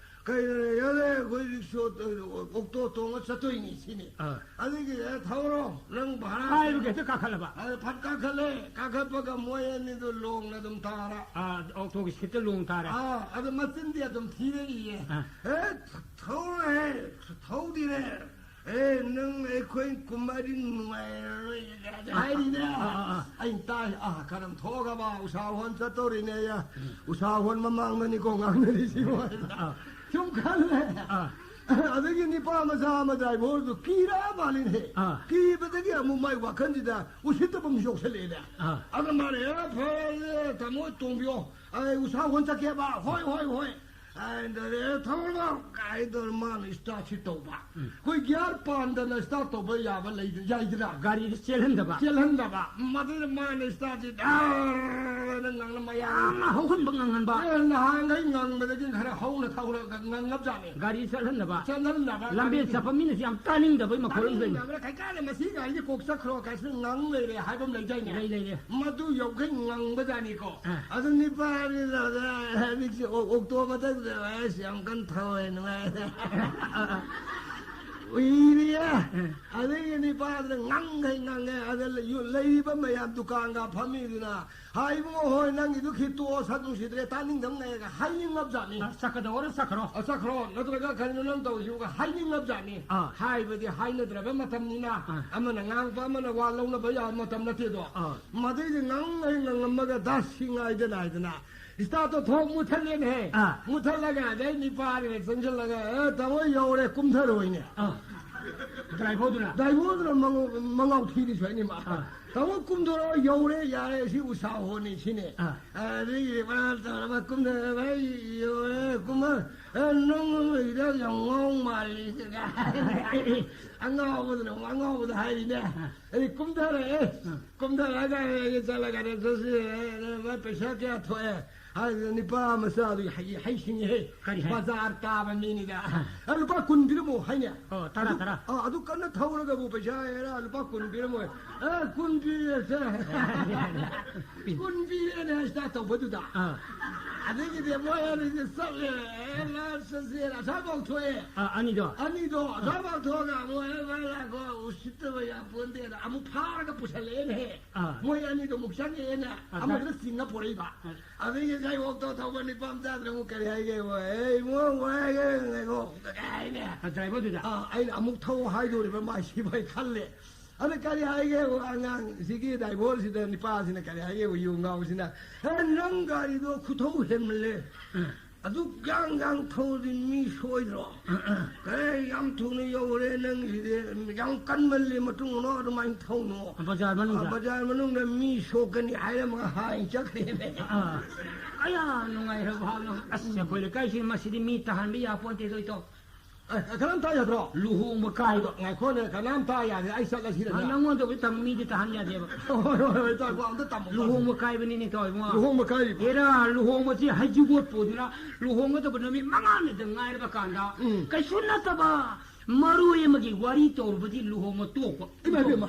ꯀꯩꯅꯣꯅꯦ, ꯌꯥꯔꯦ, ꯑꯩꯈꯣꯏ ꯔꯤꯛꯁꯣ, ꯑꯣꯛꯇꯣ ꯇꯣꯡꯉ ꯆꯠꯇꯣꯏꯅꯤ" ꯁꯤꯅꯤ꯫ ꯑꯥ꯫ ꯑꯗꯨꯒꯤ, "ꯑꯦ, ꯊꯧꯔꯣ, ꯅꯪ ꯚꯥꯔꯥ"꯫ ꯍꯥꯏꯕꯒꯤ ꯍꯦꯛꯇ ꯀꯥꯈꯠꯂꯕ? ꯑꯗꯨ ꯐꯠ ꯀꯥꯈꯠꯂꯦ, ꯀꯥꯈꯠꯄꯒ ꯃꯣꯏ ꯑꯅꯤꯗꯨ ꯂꯣꯡꯅ ꯑꯗꯨꯝ ꯇꯥꯔꯦ꯫ ꯑꯥ, ꯑꯣꯛꯇꯣꯒꯤ ꯁꯤꯠꯇ ꯂꯣꯡ ꯇꯥꯔꯦ꯫ ꯑꯥ, ꯑꯗꯨ ꯃꯆꯤꯟꯗꯤ ꯑꯗꯨꯝ ꯊꯤꯔꯛꯏꯌꯦ꯫ ꯑꯥ꯫ "ꯑꯦ, ꯊꯧꯔꯦ, ꯊꯧꯗꯤꯔꯦ꯫ ꯑꯦ, ꯅꯪ ꯑꯩꯈꯣꯏ ꯀꯨꯝꯕꯗꯤ ꯅꯨꯡꯉꯥꯏꯔꯔꯣꯏ" ꯍꯥꯏꯔꯤꯅꯦ꯫ ꯑꯥ, ꯑꯥ, ꯑꯥ꯫ ꯑꯩꯅ ꯇꯥꯏ, ꯑꯥ, ꯀꯔꯝ ꯊꯣꯛꯑꯒꯕ ꯎꯁꯥ ꯍꯣꯟ ꯆꯠꯇꯧꯔꯤꯅꯦ꯫ ꯎꯝ꯫ ꯎꯁꯥ ꯍꯣꯟ ꯃꯃꯥꯡꯗꯅꯤꯀꯣ ꯉꯥꯡꯅꯔꯤꯁꯤꯕꯣ꯫ ꯑꯥ꯫ ꯁꯨꯝ ꯈꯜꯂꯦ꯫ ꯑꯥ꯫ ꯑꯗꯒꯤ ꯅꯤꯄꯥ ꯃꯆꯥ ꯑꯃ ꯗ꯭ꯔꯥꯏꯚꯔꯗꯨ ꯀꯤꯔ ꯃꯥꯜꯂꯤꯅꯦ꯫ ꯑꯥ꯫ ꯀꯤꯕꯗꯒꯤ ꯑꯃꯨꯛ ꯃꯥꯏ ꯋꯥꯈꯜꯁꯤꯗ ꯎꯁꯤꯠꯇꯕ ꯑꯃ ꯌꯣꯛꯁꯜꯂꯛꯑꯦꯅꯦ꯫ ꯑꯥ꯫ ꯑꯗ ꯃꯥꯅ, "ꯑꯦ, ꯐꯔꯦ, ꯇꯥꯃꯣ ꯇꯣꯡꯕꯤꯌꯣ꯫ ꯑꯩ ꯎꯁꯥ ꯍꯣꯟ ꯆꯠꯀꯦꯕ꯫ ꯍꯣꯏ, ꯍꯣꯏ, ꯍꯣꯏ꯫ ꯑꯩꯅ ꯊꯧꯔꯣ ꯀꯥꯏ ꯇꯧꯔ ꯃꯥꯅ start ꯁꯤ ꯇꯧꯕ꯫ ꯎꯝ꯫ ꯑꯩꯈꯣꯏ gear ꯄꯥꯟꯗꯅ start ꯇꯧꯕ ꯌꯥꯕ ꯂꯩ-, ꯌꯥꯏꯗꯅ?" ꯒꯥꯔꯤꯗꯤ ꯆꯦꯜꯍꯟꯗꯕ꯫ ꯆꯦꯜꯍꯟꯗꯕ꯫ ꯃꯗꯨꯗ ꯃꯥꯅ start ꯁꯤ ꯙꯔ ꯍꯥꯏꯅ ꯉꯪꯅ ꯃꯌꯥꯝ ꯌꯥꯝꯅ ꯍꯧꯍꯟꯕ ꯉꯪꯍꯟꯕ꯫ ꯑꯦ, ꯅꯍꯥꯟꯈꯩ ꯉꯪꯕꯗꯒꯤ ꯈꯔ ꯍꯧꯅ ꯊꯧꯔꯒ ꯉꯪꯉꯕꯖꯥꯠꯅꯤ꯫ ꯒꯥꯔꯤ ꯆꯠꯍꯟꯗꯕ꯫ ꯆꯠꯍꯟꯗꯕ꯫ ꯂꯝꯕꯦꯟ ꯒꯥꯔꯤꯗꯤ ꯆꯠꯄ ꯃꯤꯅꯁꯨ ꯌꯥꯝ ꯇꯥꯅꯤꯡꯗꯕꯩ ꯃꯈꯣꯜ ꯑꯃ ꯂꯩ꯫ ꯇꯥꯅꯤꯡꯗꯕꯅ ꯀꯩ ꯀꯥꯟꯗ ꯃꯁꯤ ꯒꯥꯔꯤꯁꯦ ꯀꯣꯛ ꯆꯠꯈ꯭ꯔꯣ ꯀꯥꯏꯁꯨ ꯉꯪ ꯂꯩꯔꯦ ꯍꯥꯏꯕ ꯑꯃ ꯂꯩꯗꯥꯏꯅꯦ? ꯂꯩ, ꯂꯩ, ꯂꯩ꯫ ꯃꯗꯨ ꯌꯧꯈꯩ ꯉꯪꯕꯖꯥꯠꯅꯤꯀꯣ꯫ ꯑꯥ꯫ ꯑꯗꯨ ꯅꯤꯄꯥꯅꯤꯅ ꯍꯧꯖꯤꯛꯁꯦ ꯑꯣ-, ꯑꯣꯛꯇꯣ ꯃꯊꯛꯇ ꯑꯁ ꯌꯥꯝ ꯀꯟꯅ ꯊꯧꯋꯦ, ꯅꯨꯡꯉꯥꯏ꯫ ꯎꯏꯔꯤꯌꯦ꯫ ꯑꯥ꯫ ꯑꯗꯒꯤ ꯅꯤꯄꯥꯗꯨꯅ ꯉꯪꯈꯩ ꯉꯪꯉꯦ꯫ ꯑꯗ ꯂꯩ-, ꯂꯩꯔꯤꯕ ꯃꯌꯥꯝ ꯗꯨꯀꯥꯟꯒ ꯐꯝꯃꯤꯗꯨꯅ, "ꯍꯥꯏ ꯏꯕꯨꯡꯉꯣ ꯍꯣꯏ, ꯅꯪꯒꯤꯗꯨ ꯈꯤ ꯇꯣꯛꯑꯣ, ꯁꯛ ꯅꯨꯡꯁꯤꯗ꯭ꯔꯦ, ꯇꯥꯅꯤꯡꯗꯕꯅ ꯉꯥꯏꯔꯒ" ꯍꯥꯏꯅꯤꯡꯉꯕꯖꯥꯠꯅꯤ꯫ ꯑ, ꯆꯠꯀꯗꯧꯔ ꯆꯠꯈ꯭ꯔꯣ꯫ ꯑ, ꯆꯠꯈ꯭ꯔꯣ, ꯅꯠꯇ꯭ꯔꯒ "ꯀꯔꯤꯅꯣ ꯅꯪ ꯇꯧꯔꯤꯁꯤꯕꯣꯒ" ꯍꯥꯏꯅꯤꯡꯉꯕꯖꯥꯠꯅꯤ꯫ ꯑꯥ꯫ ꯍꯥꯏꯕꯗꯤ ꯍꯥꯏꯅꯗ꯭ꯔꯕ ꯃꯇꯝꯅꯤꯅ, ꯑꯥ꯫ ꯑꯃꯅ ꯉꯥꯡꯕ ꯑꯃꯅ ꯋꯥ ꯂꯧꯅꯕ ꯌꯥꯕ ꯃꯇꯝ ꯅꯠꯇꯦꯗꯣ꯫ ꯑꯥ꯫ ꯃꯗꯩꯗꯤ ꯉꯥꯡ ꯂꯩ ꯉꯥꯡꯉꯝꯃꯒ ꯗꯥꯁꯤ ꯉꯥꯏꯗꯅ ꯍꯥꯏꯗꯅ ꯏꯁꯇꯥꯔꯠꯇꯣ ꯊꯣꯛ ꯃꯨꯊꯠꯂꯦꯅꯦꯍꯦ꯫ ꯑꯥ꯫ ꯃꯨꯊꯠꯂꯒ ꯑꯗꯩ ꯅꯤꯄꯥꯅꯤꯅ ꯆꯪꯁꯤꯜꯂꯒ, "ꯑꯦ, ꯇꯥꯃꯣ ꯌꯧꯔꯦ, ꯀꯨꯝꯊꯔꯣꯏꯅꯦ"꯫ ꯑꯥ꯫ ꯗ꯭ꯔꯥꯏꯚꯔꯗꯨꯅ? ꯗ꯭ꯔꯥꯏꯚꯔꯗꯨꯅ ꯃꯉꯥꯎ-, ꯃꯉꯥꯎ ꯊꯤꯔꯤ ꯁ꯭ꯋꯥꯏꯅꯤ ꯃꯥ꯫ ꯑꯥ꯫ "ꯇꯥꯃꯣ ꯀꯨꯝꯊꯣꯔꯛꯑꯣ, ꯌꯧꯔꯦ, ꯌꯥꯔꯦ, ꯁꯤ ꯎꯁꯥ ꯍꯣꯅꯤ ꯁꯤꯅꯦ"꯫ ꯑꯥ꯫ ꯑꯗꯒꯤ ꯃꯥ ꯇꯧꯔꯒ ꯀꯨꯝꯊꯔꯒ, "ꯑꯩ ꯌꯧꯔꯦ, ꯀꯨꯝꯃ-, ꯑꯦ, ꯅꯪ ꯍꯤꯗꯥꯛ ꯌꯥꯝ ꯉꯥꯎ ꯃꯥꯜꯂꯤ"꯫ ꯑꯉꯥꯎꯕꯗꯨꯅ ꯑꯃꯨꯛ ꯑꯉꯥꯎꯕꯗ ꯍꯥꯏꯔꯤꯅꯦ꯫ ꯑꯥ꯫ ꯑꯩ ꯀꯨꯝꯊꯔꯛꯑꯦ꯫ ꯑꯥ꯫ ꯀꯨꯝꯊꯔꯛꯑꯒ ꯑꯩ ꯆꯠꯂꯒ ꯆꯠꯁꯤ, ꯑꯦ, ꯄꯩꯁꯥ ꯀꯌꯥ ꯊꯣꯛꯑꯦ? ꯍꯥꯏꯗꯨꯅ ꯅꯤꯄꯥ ꯃꯆꯥꯗꯨ ꯍꯩ-, ꯍꯩꯁꯤꯡꯉꯤꯍꯦ꯫ ꯀꯔꯤ ꯍꯥꯏ? ꯕꯖꯥꯔ ꯇꯥꯕ ꯃꯤꯅꯤꯗ꯫ ꯑꯥ꯫ "ꯑ, ꯂꯨꯄꯥ ꯀꯨꯟ ꯄꯤꯔꯝꯃꯣ" ꯍꯥꯏꯅꯦ꯫ ꯑꯣ, ꯇꯔꯥ, ꯑꯗꯨ, ꯇꯔꯥ꯫ ꯑ, ꯑꯗꯨ ꯀꯟꯅ ꯊꯧꯔꯒꯕꯨ ꯄꯩꯁꯥ ꯍꯦꯔꯥ ꯂꯨꯄꯥ ꯀꯨꯟ ꯄꯤꯔꯝꯃꯣ꯫ "ꯑ, ꯀꯨꯟ ꯄꯤꯔꯦ, ꯁꯦ"꯫ ꯀꯨꯟ ꯄꯤꯔꯦꯅꯦ ꯁꯤꯗ ꯇꯧꯕꯗꯨꯗ꯫ ꯑꯥ꯫ ꯑꯗꯒꯤꯗꯤ ꯃꯣꯏ ꯑꯅꯤꯁꯦ ꯆꯠꯂꯦ꯫ ꯑꯦ, ꯂꯥ ꯆꯠꯁꯦ꯫ ꯑꯁꯥꯐꯥꯎ ꯊꯣꯛꯑꯦ꯫ ꯑꯥ, ꯑꯅꯤꯗꯣ? ꯑꯅꯤꯗꯣ ꯑꯥ꯫ ꯑꯁꯥꯐꯥꯎ ꯊꯣꯛꯑꯒ ꯃꯣꯏ, "ꯃꯣꯏ ꯂꯥꯛꯈꯣ, ꯎꯁꯤꯠꯇꯕ ꯌꯥꯝ ꯄꯣꯟꯇꯦꯅ" ꯑꯃꯨꯛ ꯐꯥꯔꯒ ꯄꯨꯁꯜꯂꯛꯑꯦꯅꯦꯍꯦ꯫ ꯑꯥ꯫ ꯃꯣꯏ ꯑꯅꯤꯗꯣ ꯑꯃꯨꯛ ꯆꯪꯉꯛꯑꯦꯅꯦ꯫ ꯑꯥ, ꯑꯃꯗꯨꯅ ꯆꯤꯡꯉ ꯄꯣꯔꯛꯏꯕ꯫ ꯑꯥ꯫ ꯑꯗꯒꯤ ꯉꯁꯥꯏ ꯑꯣꯛꯇꯣ ꯊꯧꯕ ꯅꯤꯄꯥ ꯃꯆꯥꯗꯨꯅ ꯑꯃꯨꯛ ꯀꯔꯤ ꯍꯥꯏꯒꯦ? "ꯑꯦ, ꯏꯕꯨꯡꯉꯣ, ꯋꯥꯏꯒꯦ, ꯉꯥꯏꯈꯣ", ꯀꯥꯏꯅꯦ꯫ ꯑ, ꯗ꯭ꯔꯥꯏꯚꯔꯗꯨꯗ? ꯑ, ꯑꯩꯅ ꯑꯃꯨꯛ ꯊꯧ ꯍꯥꯏꯗꯣꯔꯤꯕ꯭ꯔꯥ ꯃꯥ ꯁꯤꯕꯣꯏ ꯈꯜꯂꯦ꯫ ꯑꯗ ꯀꯔꯤ ꯍꯥꯏꯒꯦ? ꯑꯉꯥꯡꯁꯤꯒꯤ ꯗ꯭ꯔꯥꯏꯚꯔꯁꯤꯗ, ꯅꯤꯄꯥꯁꯤꯅ ꯀꯔꯤ ꯍꯥꯏꯒꯦ? ꯌꯨ ꯉꯥꯎꯁꯤꯅ, "ꯑꯦ, ꯅꯪ ꯒꯥꯔꯤꯗꯣ ꯈꯨꯊꯧ ꯍꯦꯟꯃꯜꯂꯦ꯫ ꯑ꯫ ꯑꯗꯨꯛ ꯌꯥꯡ ꯌꯥꯡ ꯊꯧꯔꯗꯤ ꯃꯤ ꯁꯣꯏꯗ꯭ꯔꯣ? ꯀꯔꯤ ꯌꯥꯝ ꯊꯨꯅ ꯌꯧꯔꯦ ꯅꯪꯒꯤꯁꯤꯗꯤ, ꯌꯥꯝ ꯀꯟꯃꯜꯂꯦ, ꯃꯇꯨꯡ ꯃꯅꯥꯎ ꯑꯗꯨꯃꯥꯏꯅ ꯊꯧꯅꯣ꯫ ꯕꯖꯥꯔ ꯃꯅꯨꯡꯗ? ꯑ, ꯕꯖꯥꯔ ꯃꯅꯨꯡꯗ ꯃꯤ ꯁꯣꯛꯀꯅꯤ ꯍꯥꯏꯔꯝꯃꯒ ꯍꯥꯏ ꯆꯠꯈ꯭ꯔꯦꯅꯦ꯫ ꯑꯥ, ꯀꯌꯥ ꯅꯨꯡꯉꯥꯏꯈ꯭ꯔꯕ ꯍꯥꯏꯕꯅꯣ? ꯑꯁ, ꯑꯩꯈꯣꯏ ꯂꯩꯀꯥꯏꯁꯤ ꯃꯁꯤꯗꯤ ꯃꯤ ꯇꯥꯍꯟꯕ ꯌꯥꯄꯣꯟꯇꯦꯗꯣ, ꯏꯇꯥꯎ꯫ ꯑꯦ, ꯀꯅꯥꯝ ꯇꯥ ꯌꯥꯗ꯭ꯔꯣ? ꯂꯨꯍꯣꯡꯕ ꯀꯥꯏꯕ꯫ ꯉꯥꯏꯈꯣꯅꯦ, ꯀꯅꯥꯝ ꯇꯥ ꯌꯥꯗꯦ, ꯑꯩ ꯆꯠꯂꯁꯤꯔ? ꯑ, ꯅꯪꯉꯣꯟꯗꯕꯨꯗꯤ ꯇꯝ-, ꯃꯤꯗꯤ ꯇꯥꯍꯟ ꯌꯥꯗꯦꯕ꯫ ꯍꯣꯏ, ꯍꯣꯏ, ꯍꯣꯏ, ꯇꯥꯏꯀꯣ, ꯑꯝꯇ ꯇꯝꯃꯣ, ꯇꯥꯃꯣ꯫ ꯂꯨꯍꯣꯡꯕ ꯀꯥꯏꯕꯅꯤꯅꯦ, ꯇꯧꯏꯕꯨꯡꯉꯣ꯫ ꯂꯨꯍꯣꯡꯕ ꯀꯥꯏꯔꯤꯕ? ꯑꯦꯔꯥ, ꯂꯨꯍꯣꯡꯕꯁꯤ ꯍꯩꯖꯤꯡꯄꯣꯠ ꯄꯨꯗꯨꯅ ꯂꯨꯍꯣꯡꯒꯗꯕ ꯅꯨꯃꯤꯠ ꯃꯉꯥꯅꯤꯗ ꯉꯥꯏꯔꯕ ꯀꯥꯟꯗ, ꯎꯝ꯫ ꯀꯩꯁꯨ ꯅꯠꯇꯕ ꯃꯔꯣꯏ ꯑꯃꯒꯤ ꯋꯥꯔꯤ ꯇꯧꯔꯨꯕꯗꯤ ꯂꯨꯍꯣꯡꯕ ꯇꯣꯛꯄ꯫ ꯏꯃꯥ ꯏꯕꯦꯝꯃ,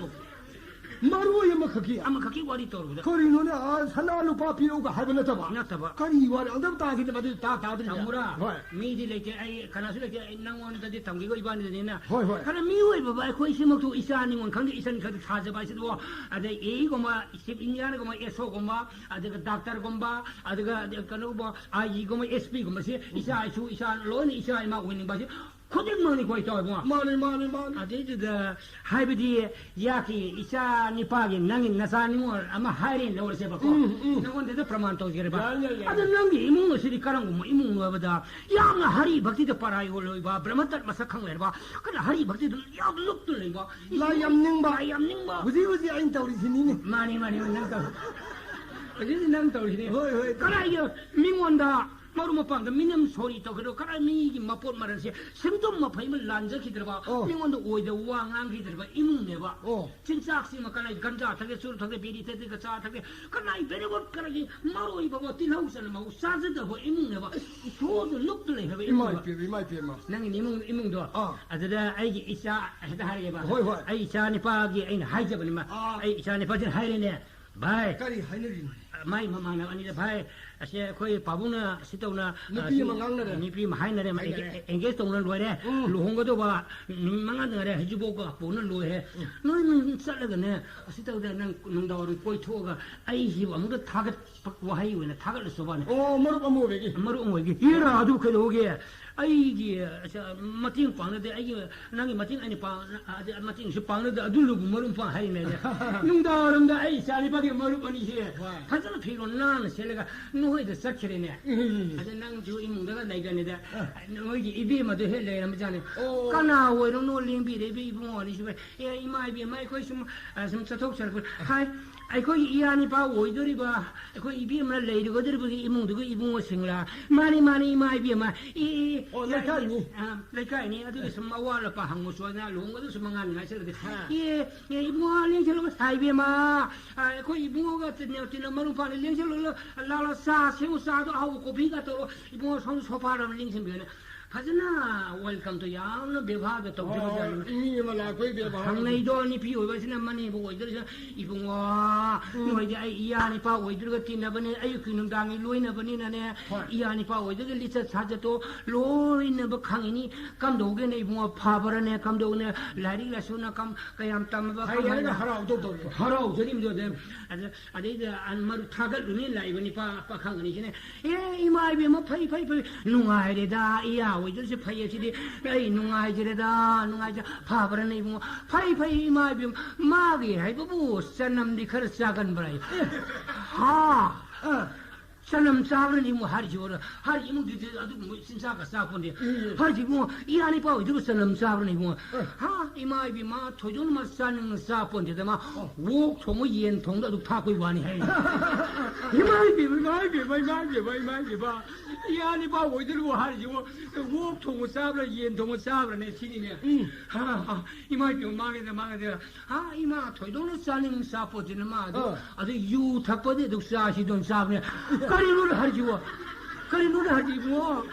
ꯃꯔꯣꯏ ꯑꯃꯈꯛꯀꯤ? ꯑꯃꯈꯛꯀꯤ ꯋꯥꯔꯤ ꯇꯧꯔꯨꯕꯗ꯫ ꯀꯔꯤꯅꯣꯅꯦ? ꯑꯥ, ꯁꯅꯥ ꯂꯨꯄꯥ ꯄꯤꯔꯛꯎꯒ ꯍꯥꯏꯕ ꯅꯠꯇꯕ? ꯅꯠꯇꯕ꯫ ꯀꯔꯤ ꯋꯥꯔꯤ? ꯑꯝꯇ ꯇꯥꯈꯤꯗꯕ, ꯑꯗꯨ ꯇꯥ-, ꯇꯥꯗ꯭ꯔꯤꯗ꯫ ꯇꯥꯃꯣꯔꯥ, ꯍꯣꯏ꯫ ꯃꯤꯗꯤ ꯂꯩꯇꯦ, ꯑꯩ ꯀꯅꯥꯁꯨ ꯂꯩꯇꯦ, ꯑꯩ ꯅꯪꯉꯣꯟꯗꯗꯤ ꯇꯝꯒꯦꯀꯣ, ꯏꯕꯥꯅꯤꯗꯅꯤꯅ꯫ ꯍꯣꯏ, ꯍꯣꯏ꯫ ꯈꯔ ꯃꯤꯑꯣꯏꯕ ꯑꯩꯈꯣꯏ ꯏꯁꯥꯃꯛꯁꯨ ꯏꯆꯥ ꯅꯤꯉꯣꯜ ꯈꯪꯗꯦ, ꯏꯆꯟ ꯈꯪꯗꯦ ꯊꯥꯖꯕ ꯍꯥꯏꯁꯤꯗꯕꯨ, ꯑꯗꯩ ꯑꯦ ꯏꯒꯨꯝꯕ, ꯆꯤꯐ ꯏꯟꯖꯤꯅꯤꯌꯥꯔꯒꯨꯝꯕ, ꯑꯦꯁ ꯑꯣꯒꯨꯝꯕ, ꯑꯗꯨꯒ ꯗꯥꯛꯇꯔꯒꯨꯝꯕ, ꯑꯗꯨꯒ ꯀꯩꯅꯣꯒꯨꯝꯕ, ꯑꯥꯏ ꯖꯤꯒꯨꯝꯕ, ꯑꯦꯁ ꯄꯤꯒꯨꯝꯕꯁꯦ ꯏꯆꯥ ꯏꯁꯨ, ꯏꯆꯥ ꯂꯣꯏꯅ ꯏꯆꯥ ꯏꯃꯥ ꯑꯣꯏꯅꯤꯡꯕ ꯍꯥꯏꯁꯦ ꯈꯨꯗꯤꯡꯃꯛꯅꯤꯀꯣ, ꯏꯇꯥꯎ ꯏꯕꯨꯡꯉꯣ꯫ ꯃꯥꯅꯦ, ꯃꯥꯅꯦ, ꯃꯥꯅꯦ꯫ ꯑꯗꯩꯗꯨꯗ ꯍꯥꯏꯕꯗꯤ ꯌꯥꯈꯤ, ꯏꯆꯥ ꯅꯤꯄꯥꯒꯤ ꯅꯪꯒꯤ ꯅꯆꯥ ꯅꯤꯉꯣꯜ ꯑꯃ ꯍꯥꯏꯔꯦꯅ ꯂꯧꯔꯁꯦꯕꯀꯣ꯫ ꯎꯝ, ꯎꯝ꯫ ꯅꯉꯣꯟꯗ ꯄ꯭ꯔꯃꯥꯟ ꯇꯧꯖꯒꯦꯕ꯫ ꯌꯥꯏ, ꯌꯥꯏ, ꯌꯥꯏ, ꯑꯗꯣ ꯌꯥꯏ꯫ ꯅꯪꯒꯤ ꯏꯃꯨꯡ ꯑꯁꯤꯗꯤ ꯀꯔꯝꯒꯨꯝꯕ ꯏꯃꯨꯡꯅꯣ ꯍꯥꯏꯕꯗ, ꯌꯥꯝꯅ ꯍꯔꯤ ꯚꯛꯇꯤꯗ ꯄꯔꯥꯏ ꯑꯣꯏꯕ, ꯕ꯭ꯔꯍꯃꯇꯠ ꯃꯁꯛ ꯈꯪ ꯂꯩꯔꯕ, ꯀꯟꯅ ꯍꯔꯤ ꯚꯛꯇꯤꯗ ꯌꯥꯝ ꯂꯨꯞꯇꯨꯅ ꯂꯩꯕ, ꯂꯥꯏ ꯌꯥꯝ ꯅꯤꯡꯕ꯫ ꯂꯥꯏ ꯌꯥꯝ ꯅꯤꯡꯕ꯫ ꯍꯧꯖꯤꯛ ꯍꯧꯖꯤꯛ ꯑꯩꯅ ꯇꯧꯔꯤꯁꯤꯅꯤꯅꯦ꯫ ꯃꯥꯅꯤ, ꯃꯥꯅꯤ, ꯃꯥꯅꯤ, ꯅꯪ ꯇꯧꯔꯤ-, ꯍꯧꯖꯤꯛ ꯍꯧꯖꯤꯛ ꯅꯪ ꯇꯧꯔꯤꯁꯤꯅꯦ꯫ ꯍꯣꯏ, ꯍꯣꯏ꯫ ꯀꯗꯥꯏꯗ ꯃꯤꯉꯣꯟꯗ ꯃꯔꯨꯞ ꯃꯄꯥꯡꯗ ꯃꯤꯅꯝ ꯁꯣꯔꯤ ꯇꯧꯈꯤꯗ꯭ꯔꯣ? ꯀꯗꯥꯏ ꯃꯤꯒꯤ ꯃꯄꯣꯠ ꯃꯔꯜꯁꯦ ꯁꯦꯝꯗꯣꯛ ꯃꯐꯩ ꯑꯃ ꯂꯥꯟꯖꯈꯤꯗ꯭ꯔꯕ? ꯑꯣ꯫ ꯃꯤꯉꯣꯟꯗ ꯑꯣꯏꯗꯕ ꯋꯥ ꯉꯥꯡꯈꯤꯗ꯭ꯔꯕ ꯏꯃꯨꯡꯅꯦꯕ꯫ ꯑꯣ꯫ ꯆꯤꯟꯖꯥꯛꯁꯤꯃ ꯀꯗꯥꯏ ꯒꯟꯖꯥ ꯊꯛꯇꯦ, ꯆꯨꯔꯨꯞ ꯊꯛꯇꯦ, ꯕꯤꯔꯤ ꯊꯛꯇꯦ, ꯒꯟꯖꯥ ꯊꯛꯇꯦ, ꯀꯗꯥꯏ very good, ꯀꯗꯥꯏꯒꯤ ꯃꯔꯣꯏ ꯐꯥꯎꯕ, ꯇꯤꯜꯍꯧ ꯆꯅꯝ ꯐꯥꯎꯕ ꯆꯥꯖꯗꯕ ꯏꯃꯨꯡꯅꯦꯕ꯫ ꯏꯁꯣꯔꯗ ꯂꯨꯞꯇ ꯂꯩꯈ꯭ꯔꯕ ꯏꯃꯥ ꯏꯃꯨꯡꯅꯦꯕ꯫ ꯏꯄꯦꯝ, ꯏꯃꯥ ꯏꯄꯦꯝꯃ꯫ ꯅꯪꯒꯤ ꯏꯃꯨꯡ, ꯏꯃꯨꯡꯗꯣ꯫ ꯑꯥ꯫ ꯑꯗꯨꯗ ꯑꯩꯒꯤ ꯏꯆꯥ ꯍꯦꯛꯇ ꯍꯥꯏꯔꯒꯦꯕ꯫ ꯍꯣꯏ, ꯍꯣꯏ꯫ ꯑꯩ ꯏꯆꯥ ꯅꯤꯄꯥꯒꯤ ꯑꯩꯅ ꯍꯥꯏꯖꯕꯅꯤ ꯃꯥ꯫ ꯑꯥ꯫ ꯑꯩ ꯏꯆꯥ ꯅꯤꯄꯥꯁꯤꯅ ꯍꯥꯏꯔꯦꯅꯦ, "ꯚꯥꯏ," ꯀꯔꯤ ꯍꯥꯏꯅꯔꯤꯅꯣ? ꯃꯥꯏ ꯃꯃꯥꯟꯅꯕ ꯑꯅꯤꯗ, "ꯚꯥꯏ, ꯑꯁꯦ ꯑꯩꯈꯣꯏ ꯄꯥꯕꯨꯡꯅ ꯁꯤ ꯇꯧꯅ, ꯅꯨꯄꯤ ꯑꯁꯤ ꯑꯃ ꯉꯥꯡꯅꯔꯦ꯫ ꯅꯨꯄꯤ ꯑꯃ ꯍꯥꯏꯅꯔꯦ, ꯍꯥꯏꯅꯔꯦ꯫ ꯑꯦꯡꯒꯦꯖ ꯇꯧꯅ ꯂꯣꯏꯔꯦ꯫ ꯎꯝ꯫ ꯂꯨꯍꯣꯡꯒꯗꯧꯕ ꯅꯨꯃꯤꯠ ꯃꯉꯥꯗ ꯉꯥꯏꯔꯦ, ꯍꯧꯖꯤꯛꯐꯥꯎꯕ ꯄꯨꯅ ꯂꯣꯏꯔꯦ꯫ ꯎꯝ꯫ ꯅꯣꯏ, ꯅꯣꯏ ꯆꯠꯂꯒꯅꯦ, ꯑꯁꯤ ꯇꯧꯗꯅ ꯅꯪ ꯅꯨꯡꯗꯥꯡ ꯋꯥꯏꯔꯝ ꯀꯣꯏꯊꯣꯛꯑꯒ ꯑꯩꯁꯤꯕꯨ ꯑꯃꯨꯛꯇ ꯊꯥꯒꯠꯄ ꯋꯥꯍꯩ ꯑꯣꯏꯅ ꯊꯥꯒꯠꯂꯁꯨ ꯋꯥꯅꯤ꯫" ꯑꯣ, ꯃꯔꯨꯞ ꯑꯃ ꯑꯣꯏꯕꯒꯤ꯫ ꯃꯔꯨꯞ ꯑꯃ ꯑꯣꯏꯕꯒꯤ꯫ ꯍꯦꯔꯥ, ꯑꯗꯨ ꯀꯩꯗꯧꯒꯦ? ꯑꯩꯒꯤ, ꯑ, ꯃꯇꯦꯡ ꯄꯥꯡꯅꯗꯦ, ꯑꯩꯒꯤ ꯅꯪꯒꯤ ꯃꯇꯦꯡ ꯑꯩꯅ ꯄꯥꯡ-, ꯑꯗꯤ ꯃꯇꯦꯡꯁꯨ ꯄꯥꯡꯅꯗ ꯑꯗꯨꯅꯕꯨ ꯃꯔꯨꯞ ꯃꯄꯥꯡ ꯍꯥꯏꯔꯤꯃꯦꯅꯦ꯫ ꯅꯨꯡꯗꯥꯡꯋꯥꯏꯔꯝꯗ ꯑꯩ ꯏꯆꯥ ꯅꯤꯄꯥꯒꯤ ꯃꯔꯨꯞ ꯑꯅꯤꯁꯦ ꯍꯣꯏ꯫ ꯐꯖꯅ ꯐꯤꯔꯣꯜ ꯅꯥꯟꯅ ꯁꯦꯠꯂꯒ ꯍꯣꯏꯗ ꯆꯠꯈ꯭ꯔꯦꯅꯦ꯫ ꯎꯝ꯫ ꯑꯗ ꯅꯪꯁꯨ ꯏꯃꯨꯡꯗꯒ ꯂꯩꯒꯅꯤꯗ꯫ ꯑ꯫ ꯅꯣꯏꯒꯤ ꯏꯕꯦꯝꯃꯗꯣ ꯍꯦꯛ ꯂꯩꯔꯝꯕꯖꯥꯠꯅꯤ꯫ ꯑꯣ꯫ ꯀꯅꯥ ꯑꯣꯏꯔꯣꯅꯣ ꯂꯦꯡꯕꯤꯔꯛꯏꯕ ꯏꯕꯨꯡꯉꯣ ꯑꯅꯤꯁꯤꯕꯨ? ꯑꯦ, ꯏꯃꯥ ꯏꯕꯦꯝꯃ, ꯑꯩꯈꯣꯏ ꯁꯨꯝ, ꯑ, ꯁꯨꯝ ꯆꯠꯊꯣꯛ ꯆꯠꯄ꯫ ꯍꯥꯏ, ꯑꯩꯈꯣꯏꯒꯤ ꯏꯌꯥ ꯅꯤꯄꯥ ꯑꯣꯏꯗꯣꯔꯤꯕ, ꯑꯩꯈꯣꯏ ꯏꯕꯦꯝꯃ ꯂꯩꯔꯨꯒꯗꯧꯔꯤꯕꯒꯤ ꯏꯃꯨꯡꯗꯨꯒꯤ ꯏꯕꯨꯡꯉꯣꯁꯤꯡꯂꯥ? ꯃꯥꯅꯤ, ꯃꯥꯅꯤ, ꯏꯃꯥ ꯏꯕꯦꯝꯃ꯫ ꯑꯦ, ꯑꯦ, ꯑꯦ, ꯑꯣ, ꯌꯥ, ꯂꯩꯀꯥꯏꯅꯤ꯫ ꯑ, ꯂꯩꯀꯥꯏꯅꯤ꯫ ꯑꯗꯨꯒꯤ ꯁꯨꯝ ꯑꯋꯥꯠ ꯑꯄꯥ ꯍꯪꯕꯁꯨ ꯑꯩꯅ ꯂꯨꯍꯣꯡꯒꯗꯧꯁꯨ ꯃꯉꯥꯅꯤ ꯉꯥꯏꯁꯜꯂꯗꯤ꯫ ꯍꯥ꯫ ꯑꯦ, ꯑꯦ, ꯏꯕꯨꯡꯉꯣ, ꯂꯦꯡꯁꯜꯂꯨ꯫ ꯍꯥꯏ, ꯏꯕꯦꯝꯃ, ꯑ, ꯑꯩꯈꯣꯏ ꯏꯕꯨꯡꯉꯣꯒ ꯇꯤꯟꯅ, ꯇꯤꯟꯅ ꯃꯔꯨꯞ ꯃꯄꯥꯡꯅꯤ꯫ ꯂꯦꯡꯁꯜꯂꯨ, ꯂꯥꯛꯂꯣ, ꯆꯥ ꯁꯦꯝꯃꯨ, ꯆꯥꯗꯣ ꯑꯍꯥꯎꯕ, ꯀꯣꯐꯤꯒ ꯇꯧꯔꯣ꯫ ꯏꯕꯨꯡꯉꯣ, ꯁꯣꯝ ꯁꯣꯐꯥꯗ ꯑꯃ ꯂꯦꯡꯁꯤꯟꯕꯤꯌꯨꯅꯦ꯫ ꯐꯖꯅ welcome ꯇꯣ ꯌꯥꯝꯅ ꯕꯦꯕꯥꯔꯗ ꯇꯧꯖꯕꯖꯥꯠꯅꯤ꯫ ꯑꯣ, ꯃꯤ ꯑꯃ ꯂꯥꯛꯄꯒꯤ ꯕꯦꯕꯥꯔ꯫ ꯍꯪꯅꯩꯗꯣ ꯅꯨꯄꯤ ꯑꯣꯏꯕꯁꯤꯅ ꯃꯅꯦꯝꯕꯣꯛ ꯑꯣꯏꯗꯣꯔꯤꯁꯤꯅ, "ꯏꯕꯨꯡꯉꯣ, ꯎꯝ꯫ ꯅꯣꯏꯗꯤ ꯑꯩ ꯏꯌꯥ ꯅꯤꯄꯥ ꯑꯣꯏꯗꯣꯏꯔꯒ ꯇꯤꯟꯅꯕꯅꯦ, ꯑꯌꯨꯛꯀꯤ ꯅꯨꯡꯗꯥꯡꯒꯤ ꯂꯣꯏꯅꯕꯅꯤꯅꯅꯦ, ꯍꯣꯏ꯫ ꯏꯌꯥ ꯅꯤꯄꯥ ꯑꯣꯏꯗꯣꯏꯒꯤ ꯂꯤꯆꯠ ꯁꯥꯖꯠꯇꯣ ꯂꯣꯏꯅꯕ ꯈꯪꯉꯤꯅꯤ꯫ ꯀꯝꯗꯧꯒꯦꯅꯦ ꯏꯕꯨꯡꯉꯣ, ꯐꯕ꯭ꯔꯅꯦ, ꯀꯝꯗꯧꯅꯦ, ꯂꯥꯏꯔꯤꯛ ꯂꯥꯏꯁꯨꯅ ꯀꯝ-, ꯀꯌꯥꯝ ꯇꯝꯃꯕ, ꯍꯩꯔꯒ ꯀꯃꯥꯏꯅ?" ꯍꯔꯥꯎꯗꯧꯗꯧꯔꯦ꯫ ꯍꯔꯥꯎꯖꯔꯤꯕꯗꯣ ꯑꯗꯨꯝ꯫ ꯑꯗ ꯑꯗꯩꯗ ꯑꯟ-, ꯃꯔꯨꯞ ꯊꯥꯒꯠꯂꯨꯅꯤ ꯂꯥꯛꯏꯕ ꯅꯤꯄꯥ ꯄꯥꯈꯪ ꯑꯅꯤꯁꯤꯅ, "ꯑꯦ, ꯏꯃꯥ ꯏꯕꯦꯝꯃ, ꯐꯩ, ꯐꯩ, ꯐꯩ, ꯅꯨꯡꯉꯥꯏꯔꯦꯗ, ꯏꯌꯥ ꯑꯣꯏꯗꯣꯏꯁꯦ ꯐꯩ, ꯑꯁꯤꯗꯤ ꯑꯩ ꯅꯨꯡꯉꯥꯏꯖꯔꯦꯗ, ꯅꯨꯡꯉꯥꯏꯖ-, ꯐꯕ꯭ꯔꯅꯦ ꯏꯕꯨꯡꯉꯣ?" "ꯐꯩ, ꯐꯩ, ꯏꯃꯥ ꯏꯕꯦꯝꯃ, ꯃꯥꯒꯤ ꯍꯥꯏꯕꯕꯨ ꯆꯅꯝꯗꯤ ꯈꯔ ꯆꯥꯒꯟꯕ꯭ꯔꯥ?" "ꯍꯥ?" ꯑ꯫ ꯆꯅꯝ ꯆꯥꯕ꯭ꯔꯅꯦ ꯏꯕꯨꯡꯉꯣ ꯍꯥꯏꯔꯤꯁꯤꯕꯣ? ꯍꯥꯏꯔꯤꯁꯤ ꯏꯃꯨꯡꯗꯨꯗꯤ ꯑꯗꯨꯒꯨꯝꯕ ꯆꯤꯟꯖꯥꯛꯀ ꯆꯥꯄꯣꯟꯗꯦ꯫ ꯎꯝ꯫ ꯍꯥꯏꯔꯤꯁꯤ ꯏꯕꯨꯡꯉꯣ, ꯏꯌꯥ ꯅꯤꯄꯥ ꯑꯣꯏꯗꯨꯕꯨ ꯆꯅꯝ ꯆꯥꯕ꯭ꯔꯅꯦ ꯏꯕꯨꯡꯉꯣ? ꯑ꯫ ꯍꯥ? ꯏꯃꯥ ꯏꯕꯦꯝꯃ, ꯊꯣꯏꯗꯣꯛꯅ ꯃꯥ ꯆꯥꯅꯤꯡꯅ ꯆꯥꯄꯣꯟꯗꯦꯗ, ꯃꯥ ꯑꯣꯛ ꯊꯣꯡꯕ, ꯌꯦꯟ ꯊꯣꯡꯕꯗ ꯑꯗꯨꯝ ꯊꯥꯛꯄꯩ ꯋꯥꯅꯤ ꯍꯥꯏ꯫ ꯏꯃꯥ ꯏꯕꯦꯝꯃ, ꯏꯃꯥ ꯏꯕꯦꯝꯃ, ꯏꯃꯥ ꯏꯕꯦꯝꯃ, ꯏꯃꯥ ꯏꯕꯦꯝꯃ꯫ ꯏꯌꯥ ꯅꯤꯄꯥ ꯑꯣꯏꯗꯨꯕꯨ ꯍꯥꯏꯔꯤꯁꯤꯕꯨ, ꯑꯣꯛ ꯊꯣꯡꯕ ꯆꯥꯕ꯭ꯔꯥ, ꯌꯦꯟ ꯊꯣꯡꯕ ꯆꯥꯕ꯭ꯔꯅꯦ ꯁꯤꯅꯤꯅꯦ꯫ ꯎꯝ꯫ ꯍꯥ, ꯍꯥ, ꯏꯃꯥ ꯏꯕꯦꯝꯃ, ꯃꯥꯡꯉꯦꯗ, ꯃꯥꯡꯉꯦꯗ꯫ ꯑꯥ, ꯏꯃꯥ ꯊꯣꯏꯗꯣꯛꯅ ꯆꯥꯅꯤꯡ ꯆꯥꯄꯣꯠꯇꯤꯅ ꯃꯥ ꯑꯗꯨ, ꯑꯥ꯫ ꯑꯗꯨ ꯌꯨ ꯊꯛꯄꯗꯤ ꯑꯗꯨꯝ ꯆꯥꯁꯤ ꯑꯗꯨꯝ ꯆꯥꯕꯅꯦ꯫ ꯀꯔꯤꯅꯣꯅꯦ ꯍꯥꯏꯁꯤꯕꯣ? ꯀꯔꯤꯅꯣꯅꯦ ꯍꯥꯏꯁꯤꯕꯣ?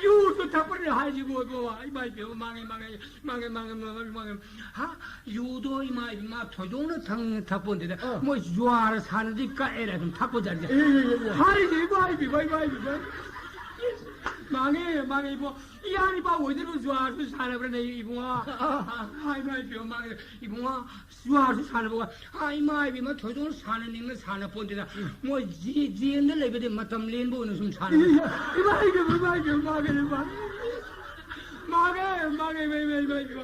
ꯌꯨꯁꯨ ꯊꯛꯄꯅꯦ ꯍꯥꯏꯁꯤꯕꯣ, ꯏꯕꯣ? ꯏꯃꯥ ꯏꯕꯦꯝꯃ, ꯃꯥꯡꯉꯦ, ꯃꯥꯡꯉꯦ, ꯃꯥꯡꯉꯦ, ꯃꯥꯡꯉꯦ, ꯃꯥꯡꯉꯦ, ꯃꯥꯡꯉꯦ꯫ ꯍꯥ? ꯌꯨꯗꯣ ꯏꯃꯥ, ꯏꯃꯥ ꯊꯣꯏꯗꯣꯛꯅ ꯊꯪ-, ꯊꯛꯄꯣꯟꯗꯦꯗ꯫ ꯑꯥ꯫ ꯃꯣꯏ ꯖꯨꯋꯥꯔ ꯁꯥꯟꯅꯗꯤ ꯀꯛꯑꯦꯅ ꯑꯗꯨꯝ ꯊꯛꯄꯖꯥꯠꯅꯤ꯫ ꯑꯦ, ꯑꯦ, ꯑꯦ, ꯑꯦ꯫ ꯍꯥꯏꯔꯤꯁꯦ ꯏꯃꯥ ꯏꯕꯦꯝꯃ, ꯏꯃꯥ ꯏꯕꯦꯝꯃ꯫ ꯃꯥꯡꯉꯦ, ꯃꯥꯡꯉꯦ ꯏꯕꯣ꯫ ꯏꯌꯥ ꯅꯤꯄꯥ ꯑꯣꯏꯗꯣꯏꯅꯣ ꯖꯨꯋꯥꯔꯁꯨ ꯁꯥꯟꯅꯕ꯭ꯔꯅꯦ ꯏꯕꯨꯡꯉꯣ? ꯑꯥ꯫ ꯏꯃꯥ ꯏꯕꯦꯝꯃ, ꯃꯥꯡꯉꯦ ꯏꯕꯨꯡꯉꯣ꯫ ꯖꯨꯋꯥꯔꯁꯨ ꯁꯥꯟꯅꯕ, ꯑꯥ, ꯏꯃꯥ ꯏꯕꯦꯝꯃ ꯊꯣꯏꯗꯣꯛꯅ ꯁꯥꯟꯅꯅꯤꯡꯅ ꯁꯥꯟꯅ ꯄꯣꯟꯗꯦꯗ꯫ ꯃꯣꯏ ꯖꯦ-, ꯖꯦꯜꯗ ꯂꯩꯕꯗꯤ ꯃꯇꯝ ꯂꯦꯟꯕ ꯑꯣꯏꯅ ꯁꯨꯝ ꯁꯥꯟꯅꯕ꯫ ꯏꯃꯥ ꯏꯕꯦꯝꯃ, ꯏꯃꯥ ꯏꯕꯦꯝꯃ, ꯃꯥꯒꯦ, ꯃꯥꯒꯦ꯫ ꯃꯥꯒꯦ, ꯃꯥꯒꯦ, ꯏꯃꯥ, ꯏꯃꯥ, ꯏꯃꯥ, ꯏꯃꯥ꯫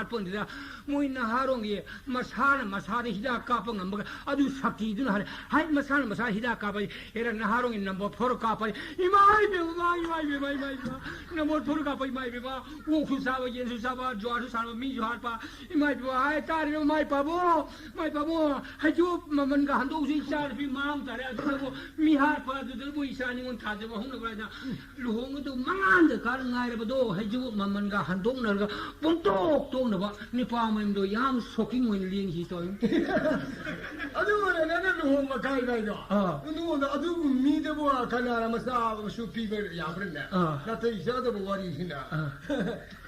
ꯍꯥꯠꯄꯣꯟꯗꯨꯗ ꯃꯣꯏ ꯅꯍꯥꯔꯣꯟꯒꯤ ꯃꯁꯥꯅ ꯃꯁꯥꯗ ꯍꯤꯗꯥꯛ ꯀꯥꯞꯄ ꯉꯝꯕꯒ ꯑꯗꯨ ꯁꯛꯇꯤꯗꯨꯅ ꯍꯥꯏꯔꯦ꯫ ꯍꯥꯏ, ꯃꯁꯥꯅ ꯃꯁꯥ ꯍꯤꯗꯥꯛ ꯀꯥꯞꯄ ꯍꯦꯔꯥ ꯅꯍꯥꯔꯣꯟꯒꯤ ꯅꯝꯕꯔ ꯐꯣꯔ ꯀꯥꯞꯄ꯫ ꯏꯃꯥ ꯏꯕꯦꯝꯃ, ꯏꯃꯥ ꯏꯕꯦꯝꯃ, ꯏꯃꯥ ꯏꯕꯦꯝꯃ, ꯅꯝꯕꯔ ꯐꯣꯔ ꯀꯥꯞꯄ, ꯏꯃꯥ ꯏꯕꯦꯝꯃ, ꯑꯣꯛꯁꯨ ꯆꯥꯕ, ꯌꯦꯟꯁꯨ ꯆꯥꯕ, ꯖꯨꯋꯥꯔꯁꯨ ꯁꯥꯟꯅꯕ, ꯃꯤꯁꯨ ꯍꯥꯠꯄ꯫ ꯏꯃꯥ ꯏꯕꯦꯝꯃ, ꯍꯥꯏ ꯇꯥꯔꯤꯕ ꯃꯥꯏ ꯄꯥꯕꯣ, ꯃꯥꯏ ꯄꯥꯕꯣ, ꯍꯩꯖꯣꯞ ꯃꯃꯜꯒ ꯍꯟꯗꯣꯛꯎꯁꯤ, ꯏꯆꯥ ꯅꯨꯄꯤ ꯃꯥꯡ ꯇꯥꯔꯦ꯫ ꯑꯗꯨꯗꯕꯨ ꯃꯤ ꯍꯥꯠꯄ, ꯑꯗꯨꯗꯕꯨ ꯏꯆꯥ ꯅꯤꯉꯣꯜ ꯊꯥꯖꯕ ꯍꯧꯅꯕ꯭ꯔꯥ ꯍꯥꯏꯅ ꯂꯨꯍꯣꯡꯒꯗꯧ ꯃꯉꯥꯟꯗ ꯈꯔ ꯉꯥꯏꯔꯕꯗꯣ, ꯍꯩꯖꯣꯞ ꯃꯃꯜꯒ ꯍꯟꯗꯣꯛꯅꯔꯒ ꯄꯨꯡꯇꯣꯛ ꯇꯣꯛꯅꯕ ꯅꯨꯄꯥ ꯃꯌꯨꯝꯗꯣ ꯌꯥꯝ ꯁꯣꯛꯀꯤꯡ ꯑꯣꯏꯅ ꯂꯦꯡꯈꯤ ꯇꯧꯏ꯫ ꯑꯗꯨ ꯑꯣꯏꯔꯒꯅ ꯂꯨꯍꯣꯡꯕ ꯀꯥꯏ ꯀꯥꯏꯗꯣ? ꯑꯥ꯫ ꯅꯉꯣꯟꯗ ꯑꯗꯨꯕꯨ ꯃꯤꯗꯕꯨ ꯀꯅꯥꯅ ꯃꯆꯥꯁꯨ ꯄꯤꯕ ꯌꯥꯕ꯭ꯔꯅꯦ? ꯑꯥ꯫ ꯅꯥꯇꯩ ꯆꯥꯗꯕ ꯋꯥꯔꯤꯁꯤꯅ꯫ ꯑꯥ꯫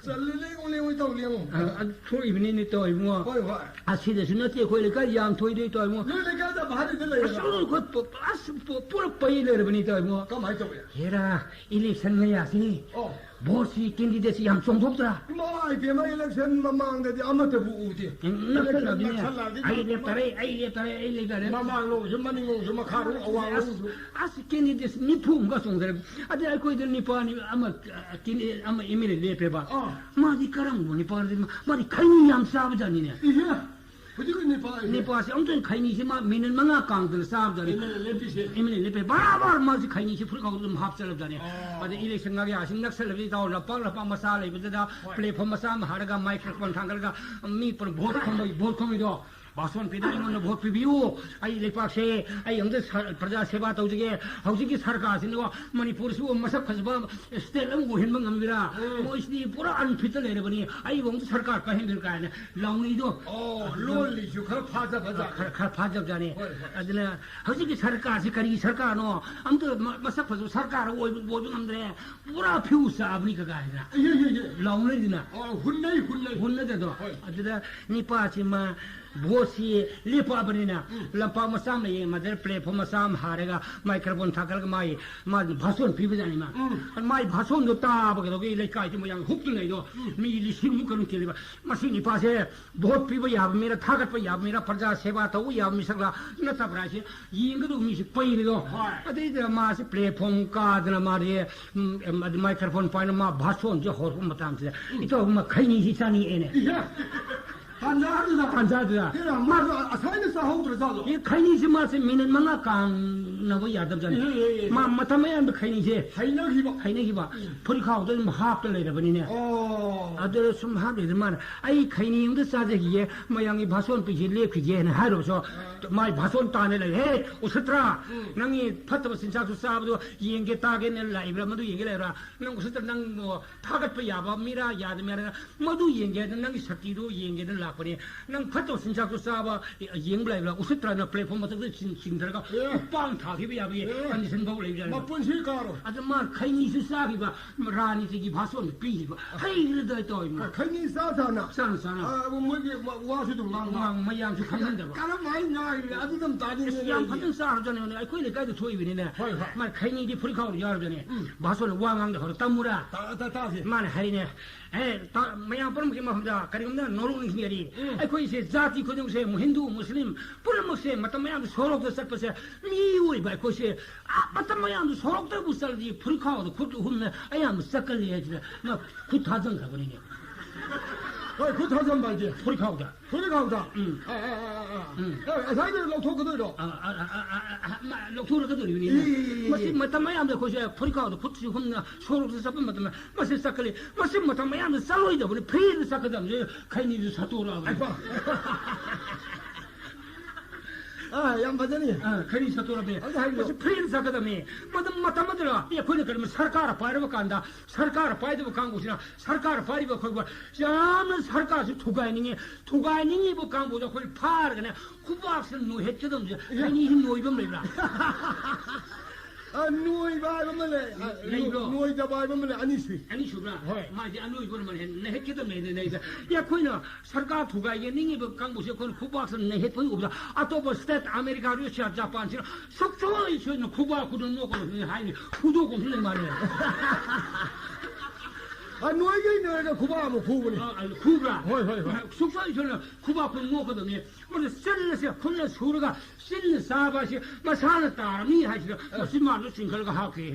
ꯆꯠꯂꯦ, ꯂꯦꯡꯉꯨ, ꯂꯦꯡꯉꯨ, ꯇꯧ, ꯂꯦꯡꯉꯨ꯫ ꯑꯥ, ꯑꯗꯨ ꯊꯣꯛꯏꯕꯅꯤꯅꯦ ꯇꯧꯏ ꯏꯕꯨꯡꯉꯣ꯫ ꯍꯣꯏ, ꯍꯣꯏ꯫ ꯑꯁꯤꯗꯁꯨ ꯅꯠꯇꯦ, ꯑꯩꯈꯣꯏ ꯂꯩꯀꯥꯏ ꯌꯥꯝ ꯊꯣꯏꯗꯣꯏ ꯇꯧꯏ ꯏꯕꯨꯡꯉꯣ꯫ ꯅꯣꯏ ꯂꯩꯀꯥꯏꯗ ꯚꯥꯔꯤꯗ ꯂꯩꯔꯕ? ꯑꯁ, ꯑꯩꯈꯣꯏ ꯄ-, ꯑꯁ, ꯄ-, ꯄꯨꯔꯛꯄꯩ ꯂꯩꯔꯕꯅꯤ ꯇꯧꯏ ꯏꯕꯨꯡꯉꯣ꯫ ꯀꯃꯥꯏꯅ ꯇꯧꯏ? ꯍꯦꯔꯥ, ꯏꯂꯦꯛꯁꯟ ꯃꯌꯥꯁꯤ ꯑꯣ꯫ ꯚꯣꯠꯁꯤ ꯀꯦꯟꯗꯤꯗꯦꯠꯁꯤ ꯌꯥꯝ ꯆꯣꯡꯊꯣꯛꯇ꯭ꯔꯥ? ꯏꯃꯥ ꯏꯕꯦꯝꯃ, ꯏꯂꯦꯛꯁꯟ ꯃꯃꯥꯡꯗꯗꯤ ꯑꯃꯠꯇꯕꯨ ꯎꯗꯦ꯫ ꯎꯝ, ꯏꯂꯦꯛꯁꯟ ꯅꯛꯁꯜꯂꯛꯑꯕꯅꯤꯅ ꯅꯛꯁꯜꯂꯛꯑꯗꯤ ꯑꯩ ꯂꯦꯞꯇꯔꯦ, ꯑꯩ ꯂꯦꯞꯇꯔꯦ, ꯑꯩ ꯂꯦꯞꯇꯔꯦ꯫ ꯃꯃꯥꯡꯂꯣꯝꯁꯨ, ꯃꯅꯤꯡꯂꯣꯝꯁꯨ, ꯃꯈꯥꯔꯣꯝ, ꯑꯁ, ꯑꯋꯥꯡꯂꯣꯝꯁꯨ꯫ ꯑꯁ, ꯀꯦꯟꯗꯤꯗꯦꯠ ꯅꯤꯐꯨ ꯑꯃꯒ ꯆꯣꯡꯊꯔꯦ꯫ ꯑꯗꯩ ꯑꯩꯈꯣꯏꯗ ꯅꯤꯄꯥꯅꯤ ꯑꯃ, ꯑ, ꯀꯦꯟꯗꯤꯗꯦꯠ ꯑꯃ ꯑꯦꯝ ꯑꯦꯜ ꯑꯦ ꯂꯦꯞꯄꯦꯕ꯫ ꯑꯥ꯫ ꯃꯥꯗꯤ ꯀꯔꯝꯕ ꯅꯤꯄꯥꯅꯤ? ꯃꯥꯗꯤ ꯈꯩꯅꯤ ꯌꯥꯝ ꯆꯥꯕꯖꯥꯠꯅꯤꯅꯦ꯫ ꯏꯍꯦ! ꯍꯧꯖꯤꯛꯀꯤ ꯅꯤꯄꯥ ꯍꯥꯏꯁꯦ? ꯅꯤꯄꯥꯁꯦ ꯑꯃꯨꯛꯇꯪ ꯈꯩꯅꯤꯁꯦ ꯃꯥ ꯃꯤꯅꯤꯠ ꯃꯉꯥ ꯀꯥꯡꯗꯅ ꯆꯥꯕꯖꯥꯠꯅꯤ꯫ ꯑꯦꯝ ꯑꯦꯜ ꯑꯦ ꯂꯦꯞꯄꯤꯁꯦ? ꯑꯦꯝ ꯑꯦꯜ ꯑꯦ ꯂꯦꯞꯄꯦ꯫ ꯕꯔꯥꯕꯔ ꯃꯥꯁꯦ ꯈꯩꯅꯤꯁꯦ ꯐꯨꯔꯤꯠ ꯈꯥꯎꯗ ꯑꯗꯨꯝ ꯍꯥꯞꯆꯜꯂꯕꯖꯥꯠꯅꯤ꯫ ꯑꯣ꯫ ꯑꯗꯩ ꯏꯂꯦꯛꯁꯟ ꯉꯥꯒꯤꯌꯥꯁꯤ ꯅꯛꯁꯜꯂꯕꯗꯤ ꯏꯇꯥꯎ ꯂꯝꯄꯥꯛ ꯂꯝꯄꯥꯛ ꯃꯆꯥ ꯂꯩꯕꯗꯨꯗ ꯍꯣꯏ꯫ ꯄ꯭ꯂꯦꯠꯐꯣꯝ ꯃꯆꯥ ꯑꯃ ꯍꯥꯏꯔꯒ ꯃꯥꯏꯀ꯭ꯔꯣꯐꯣꯟ ꯊꯥꯡꯒꯠꯂꯒ ꯃꯤ ꯄꯨꯔꯥ ꯚꯣꯠ ꯈꯣꯝꯕꯒꯤ, ꯚꯣꯠ ꯈꯣꯝꯃꯤꯗꯣ꯫ ꯕꯥꯁꯣꯟ ꯄꯤꯗ ꯑꯩꯉꯣꯟꯗ ꯚꯣꯠ ꯄꯤꯕꯤꯌꯨ, ꯑꯩ ꯂꯩꯄꯥꯛꯁꯦ ꯑꯩ ꯑꯝꯇ ꯁ-, ꯄ꯭ꯔꯖꯥ ꯁꯦꯕꯥ ꯇꯧꯖꯒꯦ꯫ ꯍꯧꯖꯤꯛꯀꯤ ꯁꯔꯀꯥꯔꯁꯤꯅꯀꯣ ꯃꯅꯤꯄꯨꯔꯁꯤꯕꯨ ꯃꯁꯛ ꯐꯖꯕ ꯁ꯭ꯇꯦꯠ ꯑꯃ ꯑꯣꯏꯍꯟꯕ ꯉꯝꯒꯦꯔꯥ? ꯎꯝ꯫ ꯃꯣꯏꯁꯤꯗꯤ ꯄꯨꯔꯥ ꯑꯟꯐꯤꯠꯇ ꯂꯩꯔꯕꯅꯤ, ꯑꯩꯕꯨ ꯑꯝꯇ ꯁꯔꯀꯥꯔ ꯄꯥꯏꯍꯟꯕꯤꯌꯨ ꯀꯥꯏꯅ ꯂꯥꯎꯅꯩꯗꯣ꯫ ꯑꯣ, ꯑꯗꯨ ꯂꯣꯜꯂꯤꯁꯨ ꯈꯔ ꯐꯥꯖꯕ ꯖꯥꯠꯅꯤ꯫ ꯈꯔ, ꯈꯔ ꯐꯥꯖꯕꯖꯥꯠꯅꯤ꯫ ꯍꯣꯏ, ꯍꯣꯏ꯫ ꯑꯗꯨꯅ ꯍꯧꯖꯤꯛꯀꯤ ꯁꯔꯀꯥꯔꯁꯤ ꯀꯔꯤ ꯁꯔꯀꯥꯔꯅꯣ? ꯑꯝꯇ ꯃ-, ꯃꯁꯛ ꯐꯖꯕ ꯁꯔꯀꯥꯔ ꯑꯣꯏꯕ, ꯑꯣꯏꯕ ꯉꯝꯗ꯭ꯔꯦ꯫ ꯄꯨꯔꯥ ꯐ꯭ꯌꯨꯁ ꯆꯥꯕꯅꯤ ꯀꯀꯥ ꯍꯥꯏꯅ ꯏꯍꯦ, ꯏꯍꯦ, ꯏꯍꯦ꯫ ꯂꯥꯎꯅꯔꯤꯗꯅ꯫ ꯑꯣ, ꯍꯨꯟꯅꯩ, ꯍꯨꯟꯅꯩ꯫ ꯍꯨꯟꯅꯗꯗꯣ꯫ ꯍꯣꯏ꯫ ꯑꯗꯨꯗ ꯅꯤꯄꯥꯁꯤ ꯃꯥ ꯚꯣꯠ ꯁꯤ ꯂꯦꯞꯄꯛꯑꯕꯅꯤꯅ, ꯎꯝ꯫ ꯂꯝꯄꯥꯛ ꯃꯆꯥ ꯑꯃ ꯂꯩꯌꯦ, ꯃꯗꯨꯗ platform ꯃꯆꯥ ꯑꯃ ꯍꯥꯔꯒ microphone ꯊꯥꯒꯠꯂꯒ ꯃꯥꯒꯤ, ꯃꯥꯒꯤ ꯚꯥꯁꯣꯟ ꯄꯤꯕꯖꯥꯠꯅꯤ ꯃꯥ꯫ ꯎꯝ꯫ ꯃꯥꯒꯤ ꯚꯥꯁꯣꯟꯗꯣ ꯇꯥꯕ ꯀꯩꯗꯧꯕꯒꯤ ꯂꯩꯀꯥꯏꯗꯨ ꯃꯌꯥꯝ ꯍꯨꯞꯇꯨꯅ ꯂꯩꯗꯣ, ꯎꯝ꯫ ꯃꯤ ꯂꯤꯁꯤꯡꯃꯨꯛ ꯀꯩꯅꯣ ꯇꯤꯜꯂꯤꯕ꯫ ꯃꯁꯤ ꯅꯤꯄꯥꯁꯦ ꯚꯣꯠ ꯄꯤꯕ ꯌꯥꯕ ꯃꯤꯔ, ꯊꯥꯒꯠꯄ ꯌꯥꯕ ꯃꯤꯔ, ꯄ꯭ꯔꯖꯥ ꯁꯦꯕꯥ ꯇꯧꯕ ꯌꯥꯕ ꯃꯤꯁꯛꯂ ꯅꯠꯇꯕ꯭ꯔꯥ ꯍꯥꯏꯁꯦ ꯌꯦꯡꯒꯗꯧꯕ ꯃꯤꯁꯤ ꯄꯩꯔꯤꯗꯣ꯫ ꯍꯣꯏ꯫ ꯑꯗꯩꯗ ꯃꯥꯁꯤ platform ꯀꯥꯗꯅ ꯃꯥꯁꯦ, ꯎꯝ, ꯎꯝ, ꯑꯗꯨ microphone ꯄꯥꯏꯅ ꯃꯥ ꯚꯥꯁꯣꯟꯁꯦ ꯍꯧꯔꯛꯄ ꯃꯇꯝꯁꯤꯗ, ꯎꯝ꯫ ꯏꯇꯥꯎ, ꯃꯥ ꯈꯩꯅꯤꯁꯤ ꯆꯥꯅꯤꯡꯉꯦꯅꯦ꯫ ꯏꯍꯦ! ꯇꯥꯟꯖꯥꯗꯨꯗ꯫ ꯇꯥꯟꯖꯥꯗꯨꯗ꯫ ꯍꯦꯔꯥ, ꯃꯥꯁꯨ ꯑꯁꯥꯏꯗ ꯆꯥꯍꯧꯗ꯭ꯔꯖꯥꯠꯂꯣ? ꯑꯦ, ꯈꯩꯅꯤꯁꯤ ꯃꯥꯁꯦ ꯃꯤꯅꯤꯠ ꯃꯉꯥ ꯀꯥꯡꯅꯕ ꯌꯥꯗꯕꯖꯥꯠꯅꯤ꯫ ꯏꯍꯦ, ꯏꯍꯦ, ꯏꯍꯦ꯫ ꯃꯥ ꯃꯇꯝ ꯑꯌꯥꯝꯕ ꯈꯩꯅꯤꯁꯦ ꯍꯩꯅꯈꯤꯕ꯫ ꯍꯩꯅꯈꯤꯕ꯫ ꯎꯝ꯫ ꯐꯨꯔꯤꯈꯥꯎꯗ ꯑꯗꯨꯝ ꯍꯥꯞꯇ ꯂꯩꯔꯕꯅꯤꯅꯦ꯫ ꯑꯣ꯫ ꯑꯗꯨꯗ ꯁꯨꯝ ꯍꯥꯞꯂꯤꯗ ꯃꯥꯅ, "ꯑꯩ ꯈꯩꯅꯤ ꯑꯃꯗ ꯆꯥꯖꯈꯤꯒꯦ, ꯃꯌꯥꯝꯒꯤ ꯚꯥꯁꯣꯟ ꯄꯤꯁꯦ ꯂꯦꯞꯈꯤꯒꯦꯅ" ꯍꯥꯏꯔꯨꯕꯁꯨ, ꯑꯥ꯫ ꯃꯥꯏ ꯚꯥꯁꯣꯟ ꯇꯥꯅ ꯂꯩ꯫ "ꯍꯦ, ꯎꯁꯤꯠꯇ꯭ꯔꯥ, ꯎꯝ꯫ ꯅꯪꯒꯤ ꯐꯠꯇꯕ ꯆꯤꯟꯖꯥꯛꯇꯨ ꯆꯥꯕꯗꯣ ꯌꯦꯡꯒꯦ ꯇꯥꯒꯦꯅ ꯂꯥꯛꯏꯕ꯭ꯔꯥ? ꯃꯗꯨ ꯌꯦꯡꯒꯦ ꯂꯥꯛꯏꯕ꯭ꯔꯥ? ꯅꯪ ꯎꯁꯤꯠꯇ꯭ꯔꯥ, ꯅꯪ ꯊꯥꯒꯠꯄ ꯌꯥꯕ ꯃꯤꯔꯥ ꯌꯥꯗꯕ ꯃꯤꯔꯥ? ꯃꯗꯨ ꯌꯦꯡꯒꯦ ꯍꯥꯏꯗꯅ, ꯅꯪꯒꯤ ꯁꯛꯇꯤꯗꯨ ꯌꯦꯡꯒꯦꯗꯅ ꯂꯥꯛꯄꯅꯦ꯫ ꯅꯪ ꯐꯠꯇꯕ ꯆꯤꯟꯖꯥꯛꯇꯨ ꯆꯥꯕ ꯌꯦꯡꯕ ꯂꯩꯕ꯭ꯔꯥ? ꯎꯁꯤꯠꯇ꯭ꯔꯥꯅ platform ꯃꯊꯛꯇ ꯆꯤꯡ-, ꯆꯤꯡꯊꯔꯒ ꯑꯦ꯫ ꯎꯄꯥꯡ ꯊꯥꯈꯤꯕ ꯌꯥꯕꯒꯤ ꯑꯦ꯫ Condition ꯐꯥꯎ ꯂꯩꯕꯖꯥꯠꯅꯤ꯫ ꯃꯄꯨꯟꯁꯤ ꯀꯥꯔꯣꯏ꯫ ꯑꯗ ꯃꯥ ꯈꯩꯅꯤꯁꯨ ꯆꯥꯈꯤꯕ, ꯔꯥꯅꯤꯁꯤꯒꯤ ꯚꯥꯁꯣꯟ ꯄꯤꯈꯤꯕ꯫ ꯍꯩꯔꯗ ꯇꯧꯔꯤꯕ꯫ ꯈꯩꯅꯤ ꯆꯥ ꯆꯥꯅ꯫ ꯆꯥꯅ ꯆꯥꯅ꯫ ꯑ, ꯃꯣꯏꯒꯤ ꯋꯥ-, ꯋꯥꯁꯨ ꯑꯗꯨꯝ ꯉꯥꯡꯕ꯫ ꯉꯥꯡ-, ꯃꯌꯥꯝꯁꯨ ꯈꯪꯍꯟꯗꯕ꯫ ꯀꯔꯝꯍꯥꯏꯅ ꯉꯥꯡꯉꯤꯕꯅꯣ? ꯑꯗꯨ ꯑꯗꯨꯝ ꯇꯥꯅꯤꯡꯉꯦ ꯑꯁ, ꯌꯥꯝ ꯑꯩꯗꯤ꯫ ꯐꯖꯅ ꯆꯥꯔꯖꯥꯠꯅꯤ꯫ ꯑꯩꯈꯣꯏ ꯂꯩꯀꯥꯏꯗ ꯊꯣꯛꯏꯕꯅꯤꯅꯦ꯫ ꯍꯣꯏ, ꯍꯣꯏ꯫ ꯃꯥ ꯈꯩꯅꯤꯗꯤ ꯐꯨꯔꯤꯠ ꯈꯥꯎꯗ ꯌꯥꯎꯔꯕꯅꯦ꯫ ꯎꯝ꯫ ꯚꯥꯁꯣꯟ ꯋꯥ ꯉꯥꯡꯗ ꯍꯧꯔ ꯇꯝꯃꯨꯔꯥ? ꯇꯥ-, ꯇꯥ-, ꯇꯥꯁꯦ꯫ ꯃꯥꯅ ꯍꯥꯏꯔꯤꯅꯦ꯫ ꯑꯦ, ꯇ-, ꯃꯌꯥꯝ ꯄꯨꯝꯅꯃꯛꯀꯤ ꯃꯐꯝꯗ ꯀꯔꯤꯒꯨꯝꯕ ꯅꯣꯂꯨꯛ ꯅꯤꯡꯁꯤꯡꯖꯔꯤ꯫ ꯎꯝ꯫ ꯑꯩꯈꯣꯏꯁꯦ ꯖꯥꯇꯤ ꯈꯨꯗꯤꯡꯃꯛꯁꯦ, ꯍꯤꯟꯗꯨ, ꯃꯨꯁꯂꯤꯝ ꯄꯨꯝꯅꯃꯛꯁꯦ ꯃꯇꯝ ꯃꯌꯥꯝꯗ ꯁꯣꯔꯣꯛꯇ ꯆꯠꯄꯁꯦ, ꯃꯤꯑꯣꯏꯕ ꯑꯩꯈꯣꯏꯁꯦ, ꯑ, ꯃꯇꯝ ꯃꯌꯥꯝꯗ ꯁꯣꯔꯣꯛꯇꯕꯨ ꯆꯠꯂꯗꯤ ꯐꯨꯔꯤꯠ ꯈꯥꯎꯗ ꯈꯨꯠ ꯍꯨꯝꯅ ꯑꯌꯥꯝꯕ ꯆꯠꯀꯜꯂꯤ ꯍꯥꯏꯁꯤꯗ ꯃꯥ ꯈꯨꯠ ꯊꯥꯖꯟꯈ꯭ꯔꯕꯅꯤꯅꯦ꯫ ꯍꯣꯏ, ꯈꯨꯠ ꯊꯥꯖꯟꯕ ꯍꯥꯏꯗꯤ? ꯐꯨꯔꯤꯠ ꯈꯥꯎꯗ꯫ ꯐꯨꯔꯤꯠ ꯈꯥꯎꯗ? ꯎꯝ꯫ ꯑ, ꯑ, ꯑ, ꯑ, ꯑ꯫ ꯎꯝ꯫ ꯑꯦ, ꯉꯁꯥꯏꯗꯩ ꯂꯧꯊꯣꯛꯀꯗꯣꯏꯔꯣ? ꯑ, ꯑ, ꯑ, ꯑ, ꯑ, ꯑ, ꯃꯥ ꯂꯧꯊꯣꯔꯛꯀꯗꯣꯔꯤꯕꯅꯤ꯫ E, E, E, E. ꯃꯁꯤ ꯃꯇꯝ ꯃꯌꯥꯝꯗ ꯑꯩꯈꯣꯏꯁꯦ ꯐꯨꯔꯤꯠ ꯈꯥꯎꯗ ꯈꯨꯠꯁꯤ ꯍꯨꯝꯅ ꯁꯣꯔꯣꯛꯇ ꯆꯠꯄ ꯃꯇꯝꯗ ꯃꯁꯤ ꯆꯠꯀꯅꯤ꯫ ꯃꯁꯤ ꯃꯇꯝ ꯃꯌꯥꯝꯗ ꯆꯠꯂꯣꯏꯗꯕꯅꯤ꯫ ꯐ꯭ꯔꯤꯗ ꯆꯠꯀꯗꯕꯅꯤ꯫ ꯈꯩꯅꯤꯗꯨ ꯁꯠꯇꯣꯔꯛꯑꯕꯅꯤ꯫ ꯑꯩ ꯄꯥ-, ꯑꯥ, ꯌꯥꯝ ꯐꯖꯅꯤ꯫ ꯑꯥ, ꯈꯩꯅꯤ ꯁꯠꯇꯣꯔꯛꯑꯕꯅꯤ꯫ ꯑꯗꯨ ꯍꯥꯏꯕꯤꯌꯨ꯫ ꯃꯁꯤ ꯐ꯭ꯔꯤꯗ ꯆꯠꯀꯗꯕꯅꯤ꯫ ꯃꯇꯝ, ꯃꯇꯝ ꯑꯗꯨꯗ ꯑꯩꯈꯣꯏꯅ ꯀꯔꯤꯒꯨꯝꯕ ꯁꯔꯀꯥꯔ ꯄꯥꯏꯔꯕ ꯀꯥꯟꯗ, ꯁꯔꯀꯥꯔ ꯄꯥꯏꯗꯕ ꯀꯥꯡꯕꯨꯁꯤꯅ ꯁꯔꯀꯥꯔ ꯄꯥꯏꯔꯤꯕ ꯑꯩꯈꯣꯏꯕꯨ ꯌꯥꯝꯅ ꯁꯔꯀꯥꯔꯁꯤ ꯊꯨꯒꯥꯏꯅꯤꯡꯉꯤ꯫ ꯊꯨꯒꯥꯏꯅꯤꯡꯉꯤꯕ ꯀꯥꯡꯕꯨꯗꯣ ꯑꯩꯈꯣꯏ ꯐꯥꯔꯒꯅꯦ ꯈꯨꯕꯥꯛꯁꯤꯗ ꯅꯣꯏꯍꯠꯀꯗꯕꯁꯦ꯫ ꯈꯩꯅꯤꯁꯤ ꯅꯣꯏꯕ ꯑꯃ ꯂꯩꯕ꯭ꯔꯥ? ꯑ, ꯅꯣꯏꯕ ꯍꯥꯏꯕ ꯑꯃ ꯂꯩ꯫ ꯑ, ꯂꯩꯕ꯭ꯔꯣ? ꯅꯣꯏꯗꯕ ꯍꯥꯏꯕ ꯑꯃ ꯂꯩ꯫ ꯑꯅꯤ ꯁꯨꯏ꯫ ꯑꯅꯤ ꯁꯨꯕ꯭ꯔꯥ? ꯍꯣꯏ꯫ ꯃꯥꯗꯤ ꯑꯅꯣꯏꯕ ꯑꯣꯏꯔ ꯃꯥꯜꯂꯦ꯫ ꯅꯩꯍꯠꯀꯗꯕꯅꯦ, ꯅꯩꯗ꯫ ꯑꯦ, ꯑꯩꯈꯣꯏꯅ ꯁꯔꯀꯥꯔ ꯊꯨꯒꯥꯏꯒꯦ ꯅꯤꯡꯉꯤꯕ ꯀꯥꯡꯕꯨꯁꯦ ꯑꯩꯈꯣꯏꯅ ꯈꯨꯕꯥꯛꯁꯤꯅ ꯅꯩꯍꯠꯄ ꯎꯕꯗ ꯑꯇꯣꯞꯄ state, ꯑꯃꯦꯔꯤꯀꯥ, ꯔꯨꯁꯤꯌꯥ, ꯖꯄꯥꯟꯁꯤꯅ ꯁꯨꯛꯁꯣꯏ ꯁꯣꯏꯗꯅ ꯈꯨꯕꯥꯛ ꯈꯨꯗꯣꯝ ꯅꯣꯛꯀꯗꯕꯅꯤ ꯍꯥꯏꯅꯤ꯫ ꯍꯨꯗꯣꯛꯄꯁꯨ ꯂꯩ ꯃꯥꯜꯂꯦ꯫ ꯑ, ꯅꯣꯏꯒꯩ ꯅꯣꯏꯔꯒ ꯈꯨꯕꯥꯛ ꯑꯃꯨꯛ ꯈꯨꯕꯅꯤ꯫ ꯑ, ꯑ, ꯈꯨꯕ꯭ꯔꯥ? ꯍꯣꯏ, ꯍꯣꯏ, ꯍꯣꯏ꯫ ꯁꯨꯛꯁꯣꯏ ꯁꯣꯏꯗꯅ ꯈꯨꯕꯥꯛ ꯈꯨꯗꯣꯝ ꯅꯣꯛꯀꯗꯕꯅꯤ꯫ ꯑꯗꯨ ꯆꯤꯜꯂꯁꯦ ꯈꯨꯠꯅ ꯁꯨꯔꯒ ꯆꯤꯟꯅ ꯆꯥꯕ ꯍꯥꯏꯁꯦ ꯃꯁꯥꯅ ꯇꯥꯔꯝꯅꯤ ꯍꯥꯏꯁꯤꯗ ꯃꯆꯤꯟ ꯃꯥꯟꯗꯣ ꯆꯤꯡꯈꯠꯂꯒ ꯍꯥꯞꯈ꯭ꯔꯦ꯫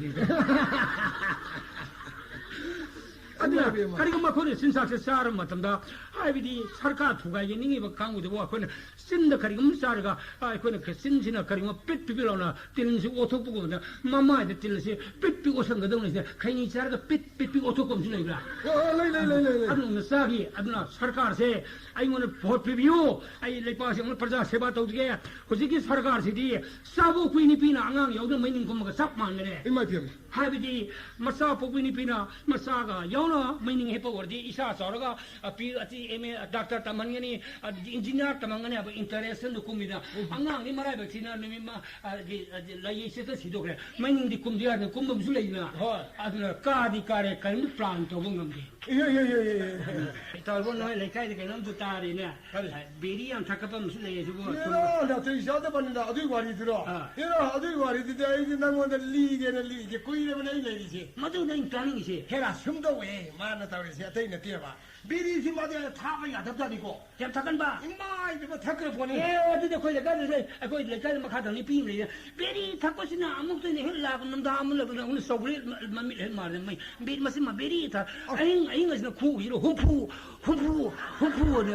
ꯑꯗꯨꯅ ꯏꯃꯥ ꯏꯕꯦꯝꯃ꯫ ꯀꯔꯤꯒꯨꯝꯕ ꯑꯩꯈꯣꯏꯅ ꯆꯤꯟꯖꯥꯛꯁꯦ ꯆꯥꯔꯕ ꯃꯇꯝꯗ, ꯍꯥꯏꯕꯗꯤ ꯁꯔꯀꯥꯔ ꯊꯨꯒꯥꯏꯒꯦ ꯅꯤꯡꯉꯤꯕ ꯀꯥꯡꯕꯨꯗꯨꯕꯨ ꯑꯩꯈꯣꯏꯅ ꯆꯤꯟꯗ ꯀꯔꯤꯒꯨꯝꯕ ꯆꯥꯔꯒ, ꯑꯩꯈꯣꯏꯅ ꯆꯤꯟꯁꯤꯅ ꯀꯔꯤꯒꯨꯝꯕ ꯄꯤꯠ ꯄꯤꯄꯤ ꯂꯥꯎꯅ ꯇꯤꯟꯁꯤ ꯑꯣꯠꯊꯣꯛꯄꯒꯨꯝꯕꯗ ꯃꯃꯥꯏꯗ ꯇꯤꯜ ꯑꯁꯤ ꯄꯤꯠ ꯄꯤꯛ ꯑꯣꯠꯁꯟꯒꯗꯧꯅꯤꯁꯦ꯫ ꯈꯩꯅꯤ ꯆꯥꯔꯒ ꯄꯤꯠ ꯄꯤꯠ ꯄꯤꯛ ꯑꯣꯠꯊꯣꯛꯄ ꯑꯃꯁꯨ ꯂꯩꯕ꯭ꯔꯥ? ꯑ, ꯑ, ꯂꯩ, ꯂꯩ, ꯂꯩ, ꯂꯩ, ꯂꯩ꯫ ꯑꯗꯨꯒꯨꯝꯕ ꯆꯥꯈꯤ꯫ ꯑꯗꯨꯅ ꯁꯔꯀꯥꯔꯁꯦ ꯑꯩꯉꯣꯟꯗ ꯚꯣꯠ ꯄꯤꯕꯤꯌꯨ, ꯑꯩ ꯂꯩꯄꯥꯛꯁꯤ ꯑꯃꯨꯛ ꯄ꯭ꯔꯖꯥ ꯁꯦꯕꯥ ꯇꯧꯖꯒꯦ꯫ ꯍꯧꯖꯤꯛꯀꯤ ꯁꯔꯀꯥꯔꯁꯤꯗꯤ ꯆꯥꯕꯣꯛꯄꯤ ꯅꯨꯄꯤꯅ ꯑꯉꯥꯡ ꯌꯥꯎꯗꯅ ꯃꯩꯅꯤꯡ ꯀꯨꯝꯕꯒ ꯆꯞ ꯃꯥꯟꯅꯔꯦ꯫ ꯏꯃꯥ ꯏꯕꯦꯝꯃ꯫ ꯍꯥꯏꯕꯗꯤ ꯃꯆꯥ ꯄꯣꯛꯄꯤ ꯅꯨꯄꯤꯅ ꯃꯆꯥꯒ ꯌꯥꯎꯅ ꯃꯩꯅꯤꯡ ꯍꯦꯛꯄ ꯑꯣꯏꯔꯗꯤ ꯏꯆꯥ ꯆꯥꯎꯔꯒ, ꯑ, P H D, M A, doctor ꯇꯝꯍꯟꯒꯅꯤ, ꯑ, ꯏꯟꯖꯤꯅꯤꯌꯥꯔ ꯇꯝꯍꯟꯒꯅꯤ ꯍꯥꯏꯕ ꯏꯟꯇꯔꯦꯁ ꯑꯃꯗ ꯀꯨꯝꯃꯤꯗ, ꯎꯝ꯫ ꯑꯉꯥꯡꯗꯤ ꯃꯔꯥꯏꯕꯛ ꯊꯤꯅ ꯅꯨꯃꯤꯠ ꯃ-, ꯑ, ꯒꯤ, ꯑ, ꯂꯥꯏꯌꯦꯡ ꯆꯠꯇ ꯁꯤꯗꯣꯛꯈ꯭ꯔꯦ꯫ ꯃꯩꯅꯤꯡꯗꯤ ꯀꯨꯝꯗ ꯌꯥꯗꯅ ꯀꯨꯝꯕ ꯑꯃꯁꯨ ꯂꯩꯗꯅ꯫ ꯍꯣꯏ꯫ ꯑꯗꯨꯅ ꯀꯥꯗꯤ ꯀꯥꯔꯦ, ꯀꯔꯤꯝꯇ ꯄ꯭ꯂꯥꯟ ꯇꯧꯕ ꯉꯝꯗꯦ꯫ ꯏꯌꯣ, ꯏꯌꯣ, ꯏꯌꯣ, ꯏꯌꯣ, ꯏꯌꯣ꯫ ꯏꯇꯥꯎꯕꯣ, ꯅꯣꯏ ꯂꯩꯀꯥꯏꯗ ꯀꯩꯅꯣꯝꯇ ꯇꯥꯔꯤꯅꯦ꯫ ꯀꯔꯤ? ꯑ, ꯕꯤꯔꯤ ꯌꯥꯝ ꯊꯛꯀꯠꯄ ꯑꯃꯁꯨ ꯂꯩꯌꯦ ꯁꯤꯕꯨ꯫ ꯏꯌꯣ, ꯅꯥꯇꯩ ꯆꯥꯗꯕꯅꯤꯗ ꯑꯗꯨꯒꯤ ꯋꯥꯔꯤꯗꯨꯔꯣ? ꯑꯥ꯫ ꯏꯌꯣ, ꯑꯗꯨꯒꯤ ꯋꯥꯔꯤꯗꯨꯗꯤ ꯑꯩꯗꯤ ꯅꯪꯉꯣꯟꯗ ꯂꯤꯒꯦꯅ ꯂꯤꯒꯦ ꯀꯨꯏꯔꯕꯅꯦ ꯑꯩ ꯂꯩꯔꯤꯁꯦ꯫ ꯃꯗꯨꯅ ꯑꯩꯅ ꯇꯥꯅꯤꯡꯉꯤꯁꯦ꯫ ꯍꯦꯔꯥ, ꯁꯨꯝ ꯇꯧꯋꯦ ꯃꯥꯅ ꯇꯧꯔꯤꯁꯦ, ꯑꯇꯩ ꯅꯠꯇꯦꯕ꯫ ꯕꯤꯔꯤꯁꯤ ꯃꯥꯗꯤ ꯊꯥꯕ ꯌꯥꯗꯕꯖꯥꯠꯅꯤꯀꯣ꯫ ꯌꯥꯝ ꯊꯛꯀꯟꯕ? ꯏꯃꯥ ꯏꯕꯦꯝꯃ, ꯊꯛꯈ꯭ꯔ ꯄꯣꯠꯅꯤ꯫ ꯑꯦ, ꯑꯗꯨꯗꯤ ꯑꯩꯈꯣꯏ ꯂꯩꯀꯥꯏꯗ ꯂꯩ, ꯑꯩꯈꯣꯏ ꯂꯩꯀꯥꯏꯗ ꯃꯈꯥꯗ ꯅꯨꯄꯤ ꯑꯃ ꯂꯩꯌꯦ꯫ ꯕꯤꯔꯤ ꯊꯛꯄꯁꯤꯅ ꯑꯃꯨꯛꯇ ꯑꯩꯅ ꯍꯦꯛ ꯂꯥꯛꯄ ꯅꯨꯡꯗꯥꯡ ꯑꯃ ꯂꯩꯕꯗ ꯑꯩꯉꯣꯟꯗ ꯆꯧꯒ꯭ꯔꯦꯠ ꯃ-, ꯃꯃꯤꯠ ꯍꯦꯛ ꯃꯥꯜꯂꯦ꯫ ꯃꯩ, ꯕꯤ-, ꯃꯁꯤ ꯃ ꯕꯤꯔꯤ ꯊꯛ-, ꯑꯁ꯫ ꯑꯍꯤꯡ, ꯑꯍꯤꯡ ꯑꯁꯤꯅ ꯈꯨ ꯎꯁꯤꯗ ꯍꯨꯝꯐꯨ, ꯍꯨꯝꯐꯨ, ꯍꯨꯝꯐꯨ ꯑꯅ꯫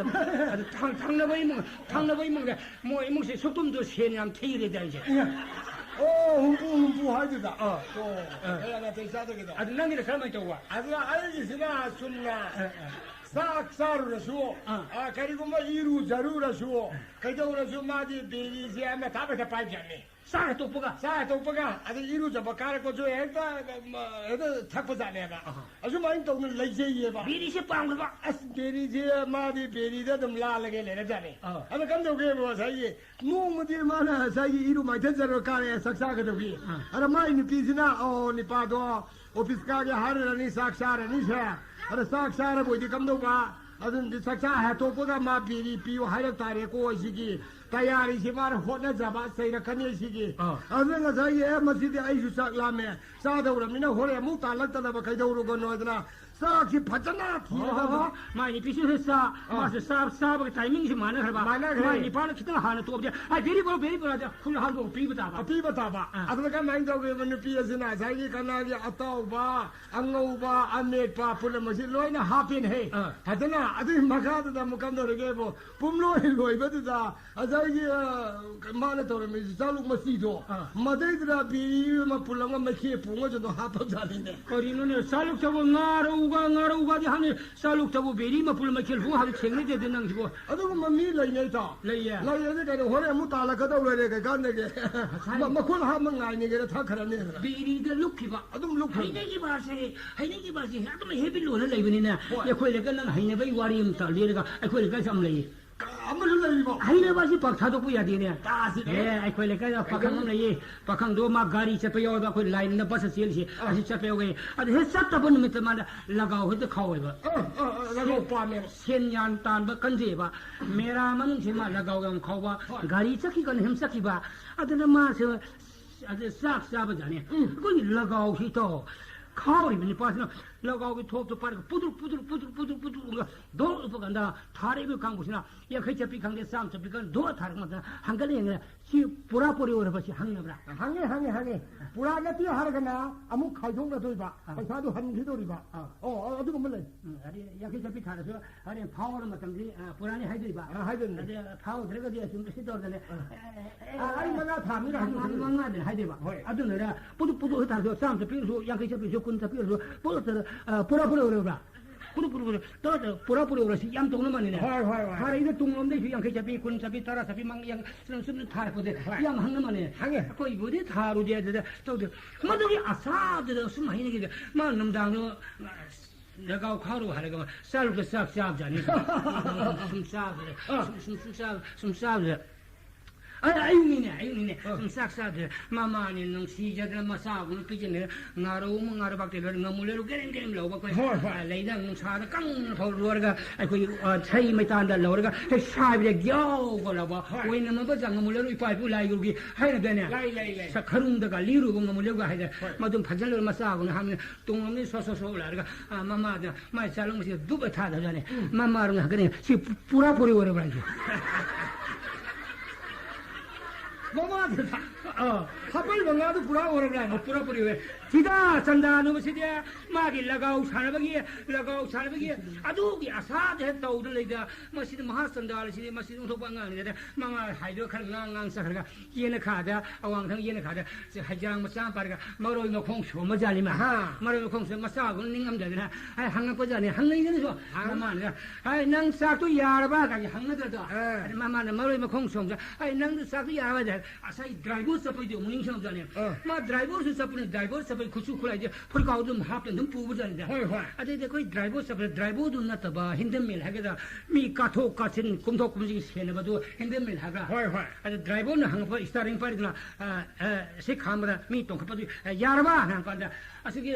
ꯑꯗꯨ ꯊꯪ-, ꯊꯪꯅꯕ ꯏꯃꯨꯡ, ꯊꯪꯅꯕ ꯏꯃꯨꯡꯗ ꯃꯣꯏ ꯏꯃꯨꯡꯁꯦ ꯁꯨꯛꯇꯨꯝꯗꯣ ꯁꯦꯟ ꯌꯥꯝ ꯊꯤꯔꯦꯗ ꯑꯩꯁꯦ꯫ ꯑꯦ꯫ ꯑꯣ, ꯍꯨꯝꯐꯨ, ꯍꯨꯝꯐꯨ ꯍꯥꯏꯗꯨꯗ꯫ ꯑꯥ꯫ ꯑꯣ, ꯑꯥ꯫ ꯀꯌꯥ ꯅꯥꯇꯩ ꯆꯥꯗꯒꯦꯗꯣ? ꯑꯗꯨ ꯅꯪꯒꯤꯅ ꯀꯔꯝꯍꯥꯏꯅ ꯇꯧꯕ? ꯑꯗꯨꯅ ꯑꯩꯒꯤꯁꯤꯅ ꯆꯨꯝꯅ ꯑꯥ, ꯑꯥ꯫ ꯆꯥꯛ ꯆꯥꯔꯨꯔꯁꯨ, ꯑꯥ꯫ ꯑ, ꯀꯔꯤꯒꯨꯝꯕ ꯏꯔꯨꯖꯔꯨꯔꯁꯨ, ꯀꯩꯗꯧꯔꯁꯨ ꯃꯥꯗꯤ ꯕꯤꯔꯤꯁꯦ ꯑꯃ ꯊꯥꯞ ꯍꯦꯛꯇ ꯄꯥꯏꯕ ꯖꯥꯠꯅꯤ꯫ ꯆꯥꯛ ꯍꯦꯛ ꯇꯣꯛꯄꯒ? ꯆꯥꯛ ꯍꯦꯛ ꯇꯣꯛꯄꯒ, ꯑꯗꯩ ꯏꯔꯨꯖꯕ ꯀꯥꯔꯛꯄꯁꯨ ꯍꯦꯛꯇ, ꯍꯦꯛꯇ ꯊꯛꯄ ꯖꯥꯠꯅꯦꯕ꯫ ꯑꯍꯥ꯫ ꯑꯁꯨꯃꯥꯏꯅ ꯇꯧꯗꯅ ꯂꯩꯖꯩꯌꯦꯕ꯫ ꯕꯤꯔꯤꯁꯦ ꯄꯥꯝꯈ꯭ꯔꯕ? ꯑꯁ, ꯕꯤꯔꯤꯁꯦ ꯃꯥꯗꯤ ꯕꯤꯔꯤꯗ ꯑꯗꯨꯝ ꯂꯥꯜꯂꯒ ꯂꯩꯔꯕ ꯖꯥꯠꯅꯤ꯫ ꯑꯥ꯫ ꯑꯗꯣ ꯀꯝꯗꯧꯒꯦꯕꯨ ꯉꯁꯥꯏꯒꯤ ꯅꯣꯡꯃꯗꯤ ꯃꯥꯅ ꯉꯁꯥꯏꯒꯤ ꯏꯔꯨ ꯃꯥꯏꯊꯖꯔꯒ ꯀꯥꯔꯛꯑꯦ ꯆꯥꯛ ꯆꯥꯒꯗꯧꯒꯤ꯫ ꯑꯥ꯫ ꯑꯗ ꯃꯥꯏ ꯅꯨꯄꯤꯁꯤꯅ, ꯑꯣ, ꯅꯤꯄꯥꯗꯣ ꯑꯣꯐꯤꯁ ꯀꯥꯒꯦ ꯍꯥꯏꯔꯨꯔꯅꯤ, ꯆꯥꯛ ꯆꯥꯔꯅꯤ ꯁꯦ꯫ ꯑꯗ ꯆꯥꯛ ꯆꯥꯔꯕꯣꯏꯗꯤ ꯀꯝꯗꯧꯕ? ꯑꯗꯨꯅꯗꯤ ꯆꯥꯛ ꯆꯥ ꯍꯦꯛ ꯇꯣꯛꯄꯒ ꯃꯥ ꯕꯤꯔꯤ ꯄꯤꯌꯨ ꯍꯥꯏꯔꯛ ꯇꯥꯔꯦꯀꯣ꯫ ꯑꯩꯁꯤꯒꯤ ꯇꯌꯥꯔꯤꯁꯤ ꯃꯥꯅ ꯍꯣꯠꯅꯖꯕ ꯆꯩꯔꯛꯀꯅꯤ ꯑꯩꯁꯤꯒꯤ꯫ ꯑꯥ꯫ ꯑꯗꯨꯅ ꯉꯁꯥꯏꯒꯤ, "ꯑꯦ, ꯃꯁꯤꯗꯤ ꯑꯩꯁꯨ ꯆꯥꯛ ꯂꯥꯝꯃꯦ, ꯆꯥꯗꯧꯔꯕꯅꯤꯅ ꯍꯣꯔꯦꯟ ꯑꯃꯨꯛ ꯇꯥꯜꯂꯛꯇꯅꯕ ꯀꯩꯗꯧꯔꯨꯒꯅꯣ" ꯍꯥꯏꯗꯅ ꯆꯥꯛꯁꯤ ꯐꯖꯅ ꯊꯤꯔꯒ ꯑꯣ, ꯃꯥꯏ ꯅꯨꯄꯤꯁꯨ ꯍꯦꯛ ꯆꯥ, ꯑꯥ꯫ ꯃꯥꯁꯨ ꯆꯥ-, ꯆꯥꯕꯒꯤ ꯇꯥꯏꯃꯤꯡꯁꯤ ꯃꯥꯟꯅꯈ꯭ꯔꯕ꯫ ꯃꯥꯟꯅꯈ꯭ꯔꯦ꯫ ꯃꯥꯏ ꯅꯨꯄꯥꯅ ꯈꯤꯇꯪ ꯍꯥꯟꯅ ꯇꯣꯛꯑꯕꯗꯤ, "ꯑꯥ, ꯕꯤꯔꯤ ꯄꯨꯔꯛꯑꯣ, ꯕꯤꯔꯤ ꯄꯨꯔꯛꯑꯣ" ꯍꯥꯏꯗꯤ ꯈꯨꯜ ꯍꯥꯡꯗꯣꯛꯑ ꯄꯤꯕ ꯇꯥꯕ꯫ ꯑꯄꯤꯕ ꯇꯥꯕ꯫ ꯑꯥ꯫ ꯑꯗꯨꯅ ꯀꯃꯥꯏꯅ ꯇꯧꯒꯦꯕ? ꯅꯨꯄꯤ ꯑꯁꯤꯅ ꯉꯁꯥꯏꯒꯤ ꯀꯅꯥꯒꯤ ꯑꯇꯥꯎꯕ, ꯑꯉꯧꯕ, ꯑꯃꯦꯠꯄ ꯄꯨꯝꯅꯃꯛꯁꯤ ꯂꯣꯏꯅ ꯍꯥꯞꯄꯦꯅꯦꯍꯦ꯫ ꯑꯥ꯫ ꯐꯖꯅ꯫ ꯑꯗꯨꯒꯤ ꯃꯈꯥꯗꯨꯗ ꯑꯃꯨꯛ ꯀꯝꯗꯧꯔꯒꯦꯕꯨ, ꯄꯨꯝꯂꯣꯏ ꯂꯣꯏꯕꯗꯨꯗ ꯉꯁꯥꯏꯒꯤ, ꯑ, ꯃꯥꯅ ꯇꯧꯔꯝꯃꯤꯁꯤ ꯆꯥꯂꯨꯛ ꯃꯆꯤꯗꯣ, ꯑꯥ꯫ ꯃꯗꯩꯗꯨꯗ ꯕꯤꯔꯤ ꯑꯃ ꯄꯨꯜ ꯑꯃ ꯃꯩꯈꯦ ꯄꯨꯡ ꯑꯃꯁꯨ ꯑꯗꯨꯝ ꯍꯥꯞꯄꯖꯥꯠꯅꯤꯅꯦ꯫ ꯀꯔꯤꯅꯣꯅꯦ? ꯆꯥꯂꯨꯛꯇꯕꯨ ꯉꯥꯔꯧꯒ, ꯉꯥꯔꯧꯒꯗꯤ ꯍꯥꯞꯅꯩ꯫ ꯆꯥꯂꯨꯛꯇꯕꯨ ꯕꯤꯔꯤ ꯃꯄꯨꯜ ꯃꯩꯈꯦꯜ ꯄꯨꯡ ꯍꯥꯞꯄ ꯊꯦꯡꯅꯗꯦꯗ ꯅꯪꯁꯤꯕꯣ꯫ ꯑꯗꯨꯒꯨꯝꯕ ꯃꯤ ꯂꯩꯅꯩ, ꯏꯇꯥꯎ꯫ ꯂꯩꯌꯦ꯫ ꯂꯩꯔꯗꯤ ꯀꯩꯅꯣ, ꯍꯣꯔꯦꯟ ꯑꯃꯨꯛ ꯇꯥꯜꯂꯛꯀꯗꯧ ꯂꯩꯔꯦ, ꯀꯩꯀꯥꯟꯗꯒꯦ? ꯉꯁꯥꯏ ꯃ-, ꯃꯈꯨꯠ ꯍꯥꯝꯕ ꯉꯥꯏꯅꯤꯒꯦꯅ ꯊꯛꯈ꯭ꯔꯅꯤꯗꯅ꯫ ꯕꯤꯔꯤꯗ ꯂꯨꯞꯈꯤꯕ꯫ ꯑꯗꯨꯝ ꯂꯨꯞꯈꯤꯕ꯫ ꯍꯩꯅꯈꯤꯕ ꯑꯁꯦ, ꯍꯩꯅꯈꯤꯕ ꯑꯁꯦ ꯑꯗꯨꯝ ꯍꯦꯕꯤꯠ ꯑꯣꯏꯅ ꯂꯩꯕꯅꯤꯅ, ꯍꯣꯏ꯫ ꯑꯩꯈꯣꯏ ꯂꯩꯀꯥꯏ ꯅꯪ ꯍꯩꯅꯕꯒꯤ ꯋꯥꯔꯤ ꯑꯃ ꯂꯤꯔꯒ, ꯑꯩꯈꯣꯏ ꯂꯩꯀꯥꯏꯁꯨ ꯑꯃ ꯂꯩꯌꯦ꯫ ꯑꯃꯁꯨ ꯂꯩꯔꯤꯕꯣ? ꯍꯩꯅꯕ ꯑꯁꯤ ꯄꯥꯛ ꯊꯥꯗꯣꯛꯄ ꯌꯥꯗꯦꯅꯦ꯫ ꯇꯥꯁꯤꯅꯦ꯫ ꯑꯦ, ꯑꯩꯈꯣꯏ ꯂꯩꯀꯥꯏꯗ ꯄꯥꯈꯪ ꯑꯃ ꯂꯩꯌꯦ꯫ ꯄꯥꯈꯪꯗꯣ ꯃꯥ ꯒꯥꯔꯤ ꯆꯠꯄ ꯌꯥꯎꯋꯦꯕ, ꯑꯩꯈꯣꯏ ꯂꯥꯏꯟꯗ ꯕꯁ ꯆꯦꯜꯂꯤꯁꯦ, ꯑꯥ꯫ ꯑꯁꯤ ꯆꯠꯄ ꯌꯥꯎꯋꯦ꯫ ꯑꯗꯨ ꯍꯦꯛ ꯆꯠꯇꯕ ꯅꯨꯃꯤꯠꯇ ꯃꯥꯅ ꯂꯒꯥꯎ ꯍꯦꯛꯇ ꯈꯥꯎꯋꯦꯕ꯫ ꯑꯥ, ꯑꯥ, ꯑꯥ, ꯂꯒꯥꯎ ꯁꯦꯟ-, ꯄꯥꯝꯃꯦꯕ꯫ ꯁꯦꯟ ꯌꯥꯝ ꯇꯥꯟꯕ ꯀꯟꯖꯩꯑꯕ꯫ ꯃꯦꯔꯥ ꯃꯅꯨꯡꯁꯤ ꯃꯥ ꯂꯒꯥꯎ ꯌꯥꯝ ꯈꯥꯎꯕ꯫ ꯍꯣꯏ꯫ ꯒꯥꯔꯤ ꯆꯠꯈꯤꯒꯅ ꯍꯦꯝ ꯆꯠꯈꯤꯕ꯫ ꯑꯗꯨꯅ ꯃꯥꯁꯦ ꯑꯗꯨ ꯆꯥꯛ ꯆꯥꯕ ꯖꯥꯠꯅꯤ꯫ ꯎꯝ꯫ ꯑꯩꯈꯣꯏꯒꯤ ꯂꯒꯥꯎꯁꯤ ꯇꯧ꯫ ꯈꯥꯎꯔꯤꯕ ꯅꯤꯄꯥꯁꯤꯅ ꯂꯒꯥꯎꯒꯤ ꯊꯣꯛꯇꯨ ꯄꯥꯏꯔꯒ ꯄꯨꯗ꯭ꯔꯨꯛ, ꯄꯨꯗ꯭ꯔꯨꯛ, ꯄꯨꯗ꯭ꯔꯨꯛ, ꯄꯨꯗ꯭ꯔꯨꯛ, ꯄꯨꯗ꯭ꯔꯨꯛ ꯎꯔꯒ ꯗꯣꯛ ꯂꯨꯞꯄ ꯀꯥꯟꯗ ꯊꯥꯔꯛꯏꯕ ꯀꯥꯡꯕꯨꯁꯤꯅ ꯌꯥꯡꯈꯩ ꯆꯠꯄꯤ ꯈꯪꯗꯦ, ꯆꯥꯝꯃ ꯆꯠꯄꯤ ꯈꯪꯗꯦ, ꯗꯣꯛ ꯊꯥꯔꯛꯄ ꯃꯇꯝꯗ ꯍꯪꯒꯠꯂ ꯌꯦꯡꯉꯒ ꯁꯤ ꯄꯨꯔꯥ ꯄꯨꯔꯤ ꯑꯣꯏꯔꯕ ꯁꯤ ꯍꯪꯅꯕ꯭ꯔꯥ? ꯍꯪꯉꯦ, ꯍꯪꯉꯦ, ꯍꯪꯉꯦ꯫ ꯄꯨꯔꯥ ꯅꯠꯇꯦ ꯍꯥꯏꯔꯒꯅ ꯑꯃꯨꯛ ꯈꯥꯏꯗꯣꯛꯅꯗꯣꯏꯕ, ꯑꯥ꯫ ꯄꯩꯁꯥꯗꯨ ꯍꯟꯈꯤꯗꯣꯏꯔꯤꯕ꯫ ꯑꯥ꯫ ꯑꯣ, ꯑꯣ, ꯑꯗꯨꯒꯨꯝꯕ ꯂꯩ꯫ ꯎꯝ, ꯑꯗꯩ ꯌꯥꯡꯈꯩ ꯆꯠꯄꯤ ꯊꯥꯔꯁꯨ ꯍꯣꯔꯦꯟ ꯐꯥꯎꯔ ꯃꯇꯝꯗꯤ, ꯑ, ꯄꯨꯔꯥꯅꯤ ꯍꯥꯏꯗꯣꯏꯕ꯫ ꯑ, ꯍꯥꯏꯗꯣꯏꯅꯤ꯫ ꯑꯗꯩ ꯐꯥꯎꯗ꯭ꯔꯒꯗꯤ ꯑꯁꯨꯝ ꯁꯤ ꯇꯧꯗꯅ, ꯑ꯫ ꯑ, ꯑ, ꯑ, ꯑ, ꯑꯩ ꯃꯉꯥ ꯊꯥ ꯃꯤꯅ ꯃꯉꯥ, ꯍꯥꯏꯗꯣꯏꯅꯤ꯫ ꯃꯉꯥꯗꯤ ꯍꯥꯏꯗꯣꯏꯕ꯫ ꯍꯣꯏ꯫ ꯑꯗꯨꯅꯔ ꯄꯨꯗꯨ, ꯄꯨꯗꯨ ꯍꯦꯛ ꯊꯥꯔꯁꯨ, ꯆꯥꯝꯃ ꯆꯠꯄꯤꯔꯁꯨ, ꯌꯥꯡꯈꯩ ꯆꯠꯄꯤꯔꯁꯨ, ꯀꯨꯟ ꯆꯠꯄꯤꯔꯁꯨ, ꯄꯨꯂꯞ ꯇꯧꯔ, ꯑ, ꯄꯨꯔꯥ, ꯄꯨꯔꯥ ꯑꯣꯏꯔꯕ꯭ꯔꯥ? ꯄꯨꯔꯨ ꯄꯨꯔꯨ ꯄꯨꯔꯨ ꯇꯧꯔ ꯇꯧꯔ ꯄꯨꯔꯥ ꯄꯨꯔꯨ ꯄꯨꯔꯨ ꯁꯤ ꯌꯥꯝ ꯇꯧꯅ ꯃꯥꯅꯤꯅꯦ꯫ ꯍꯣꯏ, ꯍꯣꯏ, ꯍꯣꯏ꯫ ꯊꯥꯔꯛꯏꯗ ꯇꯨꯡꯂꯣꯝꯗꯩꯁꯨ ꯌꯥꯡꯈꯩ ꯆꯠꯄꯤ, ꯀꯨꯟ ꯆꯠꯄꯤ, ꯇꯔꯥ ꯆꯠꯄꯤ, ꯃꯥꯡ ꯌꯥꯡ-, ꯁꯨꯝ, ꯁꯨꯝ ꯊꯥꯔꯛꯄꯁꯦ ꯍꯣꯏ꯫ ꯌꯥꯝ ꯍꯪꯅ ꯃꯥꯅꯤꯅꯦ꯫ ꯍꯪꯉꯦ꯫ ꯑꯩꯈꯣꯏꯕꯨꯗꯤ ꯊꯥꯔꯨꯗꯦ ꯑꯗꯨꯗ ꯇꯧꯗꯦ꯫ ꯃꯗꯨꯒꯤ ꯑꯁꯥꯗꯨꯗ ꯁꯨꯝ ꯍꯩꯅꯈꯤꯗꯦ꯫ ꯃꯥ ꯅꯨꯡꯗꯥꯡꯗꯣ, ꯑꯁ, ꯂꯒꯥꯎ ꯈꯥꯎꯔꯨ ꯍꯥꯏꯔꯒ ꯆꯥꯔꯨꯛꯇ ꯆꯥꯛ ꯆꯥꯕꯖꯥꯠꯅꯤ꯫ ꯁꯨꯝ ꯆꯥꯕꯗ, ꯑꯥ꯫ ꯁꯨꯝ, ꯁꯨꯝ, ꯁꯨꯝ ꯆꯥꯕ, ꯁꯨꯝ ꯆꯥꯕꯗ꯫ ꯑ, ꯑꯌꯨꯛꯅꯤꯅꯦ, ꯑꯌꯨꯛꯅꯤꯅꯦ꯫ ꯑ꯫ ꯁꯨꯝ ꯆꯥꯛ ꯆꯥꯗ꯭ꯔꯦ꯫ ꯃꯃꯥꯅꯦ ꯅꯨꯡꯁꯤꯖꯗꯅ ꯃꯆꯥꯒꯨꯝꯅ ꯄꯤꯖꯅꯦ꯫ ꯉꯥꯔꯧ ꯑꯃ ꯉꯥꯔꯕꯥꯛꯇ ꯂꯣꯏꯔꯦ꯫ ꯉꯥꯃꯨ ꯂꯩꯔꯨ ꯒꯦꯔꯦꯝ ꯒꯦꯔꯦꯝ ꯂꯧꯕ ꯑꯩꯈꯣꯏ꯫ ꯍꯣꯏ, ꯍꯣꯏ꯫ ꯑ, ꯂꯩꯅ ꯅꯨꯡꯁꯥꯗ ꯀꯪꯅ ꯐꯧ ꯂꯣꯏꯔꯒ ꯑꯩꯈꯣꯏ, ꯑ, ꯁꯩ ꯃꯩꯇꯥꯟꯗ ꯂꯧꯔꯒ ꯍꯦꯛ ꯁꯥꯏꯕꯗ ꯒ꯭ꯌꯥꯎꯒ ꯂꯧꯕ꯫ ꯍꯣꯏ꯫ ꯑꯣꯏꯅꯃꯕ ꯉꯥꯃꯨ ꯂꯩꯔꯨ ꯏꯄꯥ ꯏꯄꯨ ꯂꯥꯏꯒꯨꯔꯨꯒꯤ ꯍꯥꯏꯅꯗꯅꯦ꯫ ꯂꯩ, ꯂꯩ, ꯂꯩ꯫ ꯁꯛꯈꯔꯨꯡꯗꯒ ꯂꯤꯔꯨꯕ ꯉꯥꯃꯨ ꯂꯩꯔꯨꯒ ꯍꯥꯏꯗꯅ꯫ ꯍꯣꯏ꯫ ꯃꯗꯨꯝ ꯐꯖꯅ ꯂꯣꯏꯔ ꯃꯆꯥꯒꯨꯝꯅ ꯍꯥꯞꯅ ꯇꯨꯡꯂꯣꯝꯗꯒꯤ ꯁꯣ ꯁꯣ ꯁꯣ ꯂꯥꯛꯑꯒ, ꯑ, ꯃꯃꯥꯗ ꯃꯥꯏ ꯆꯥꯂꯣꯡꯁꯤꯗ ꯗꯨꯞ ꯍꯦꯛ ꯊꯥꯗꯕꯖꯥꯠꯅꯤ꯫ ꯎꯝ꯫ ꯃꯃꯥꯔꯣꯝꯗ ꯍꯪꯒꯠꯅꯤ, "ꯁꯤ ꯄꯨ-, ꯄꯨꯔꯥ ꯄꯨꯔꯤ ꯑꯣꯏꯔꯕ꯭ꯔꯥ?" ꯍꯥꯏꯁꯦ꯫ ꯃꯃꯥꯗꯨꯗ ꯑ, ꯍꯥꯞꯄꯜ ꯃꯉꯥꯗꯨ ꯄꯨꯔꯥ ꯑꯣꯏꯔꯕ꯭ꯔꯥ? ꯑ, ꯄꯨꯔꯥ ꯄꯨꯔꯤ ꯑꯣꯏ꯫ ꯁꯤꯗ ꯆꯟꯗꯥꯅꯨ ꯃꯁꯤꯗꯤ ꯃꯥꯒꯤ ꯂꯒꯥꯎ ꯁꯥꯟꯅꯕꯒꯤ, ꯂꯒꯥꯎ ꯁꯥꯟꯅꯕꯒꯤ ꯑꯗꯨꯒꯤ ꯑꯁꯥꯗ ꯍꯦꯛ ꯇꯧꯗꯅ ꯂꯩꯗ꯫ ꯃꯁꯤꯗꯤ ꯃꯍꯥ ꯆꯟꯗꯥꯜ ꯑꯁꯤꯗꯤ, ꯃꯁꯤꯗꯤ ꯑꯣꯟꯊꯣꯛꯄ ꯑꯉꯥꯡꯅꯤꯗ꯫ ꯃꯃꯥ ꯍꯥꯏꯗꯣ ꯈꯔ ꯉꯥꯡ ꯉꯥꯡ ꯆꯠꯈ꯭ꯔꯒ ꯌꯦꯅꯈꯥꯗ, ꯑꯋꯥꯡꯊꯪ ꯌꯦꯅꯈꯥꯗ ꯍꯩꯖꯥꯡ ꯃꯆꯥ ꯑꯃ ꯄꯥꯏꯔꯒ ꯃꯔꯣꯏ ꯃꯈꯣꯡ ꯁꯣꯝꯕ ꯖꯥꯠꯅꯤ ꯃꯥ꯫ ꯑꯍꯥ꯫ ꯃꯔꯣꯏ ꯃꯈꯣꯡ ꯁꯣꯝ ꯃꯆꯥꯕꯨ ꯅꯤꯡꯉꯝꯗꯗꯅ, ꯍꯥꯏ, ꯍꯪꯉꯛꯄ ꯖꯥꯠꯅꯤ꯫ ꯍꯪꯅꯩꯗꯅꯁꯨ꯫ ꯍꯪ- ꯃꯃꯥꯅꯒ, "ꯍꯥꯏ, ꯅꯪ ꯆꯥꯛꯇꯨ ꯌꯥꯔꯕ?" ꯀꯥꯏꯅ ꯍꯪꯅꯗ꯭ꯔꯗꯣ꯫ ꯑꯥ꯫ ꯑꯗ ꯃꯃꯥꯅ ꯃꯔꯣꯏ ꯃꯈꯣꯡ ꯁꯣꯝꯗ, "ꯍꯥꯏ, ꯅꯪꯗꯨ ꯆꯥꯛꯇꯨ ꯌꯥꯔꯕ?" ꯍꯥꯏꯗ, ꯉꯁꯥꯏ ꯗ꯭ꯔꯥꯏꯚꯔ ꯆꯠꯄꯩꯗꯣ ꯑꯃꯨꯛ ꯅꯤꯡꯁꯤꯡꯉꯛꯄ ꯖꯥꯠꯅꯤ꯫ ꯑꯥ꯫ ꯃꯥ ꯗ꯭ꯔꯥꯏꯚꯔꯁꯨ ꯆꯠꯄꯅꯤ, ꯗ꯭ꯔꯥꯏꯚꯔ ꯆꯠꯄꯩ ꯈꯨꯠꯁꯨ ꯈꯨꯠꯂꯥꯏꯁꯦ ꯐꯨꯔꯤꯠꯀꯥꯎꯗ ꯑꯗꯨꯝ ꯍꯥꯞꯇꯅ ꯑꯗꯨꯝ ꯄꯨꯕ ꯖꯥꯠꯅꯤꯗ꯫ ꯍꯣꯏ, ꯍꯣꯏ꯫ ꯑꯗꯩꯗꯤ ꯑꯩꯈꯣꯏ ꯗ꯭ꯔꯥꯏꯚꯔ ꯆꯠꯄꯗ ꯗ꯭ꯔꯥꯏꯚꯔꯗꯨ ꯅꯠꯇꯕ ꯍꯦꯟꯗꯜꯃꯦꯟ ꯍꯥꯏꯒꯗ꯭ꯔꯥ, ꯃꯤ ꯀꯥꯊꯣꯛ ꯀꯥꯁꯤꯟ, ꯀꯨꯝꯊꯣꯛ ꯀꯨꯝꯁꯤꯟ ꯁꯦꯟꯅꯕꯗꯨ ꯍꯦꯟꯗꯜꯃꯦꯟ ꯍꯥꯏꯕ꯭ꯔꯥ? ꯍꯣꯏ, ꯍꯣꯏ꯫ ꯑꯗ ꯗ꯭ꯔꯥꯏꯚꯔꯅ ꯍꯪꯉꯛꯄ ꯏꯁꯇꯥꯔꯤꯡ ꯄꯥꯏꯔꯤꯗꯨꯅ, ꯑ, ꯑ, ꯁꯤ ꯈꯥꯝꯕꯗ ꯃꯤ ꯇꯣꯡꯈꯠꯄꯗꯨ, ꯑ, "ꯌꯥꯔꯕ?" ꯍꯪꯉꯀꯥꯟꯗ ꯑꯁꯤꯒꯤ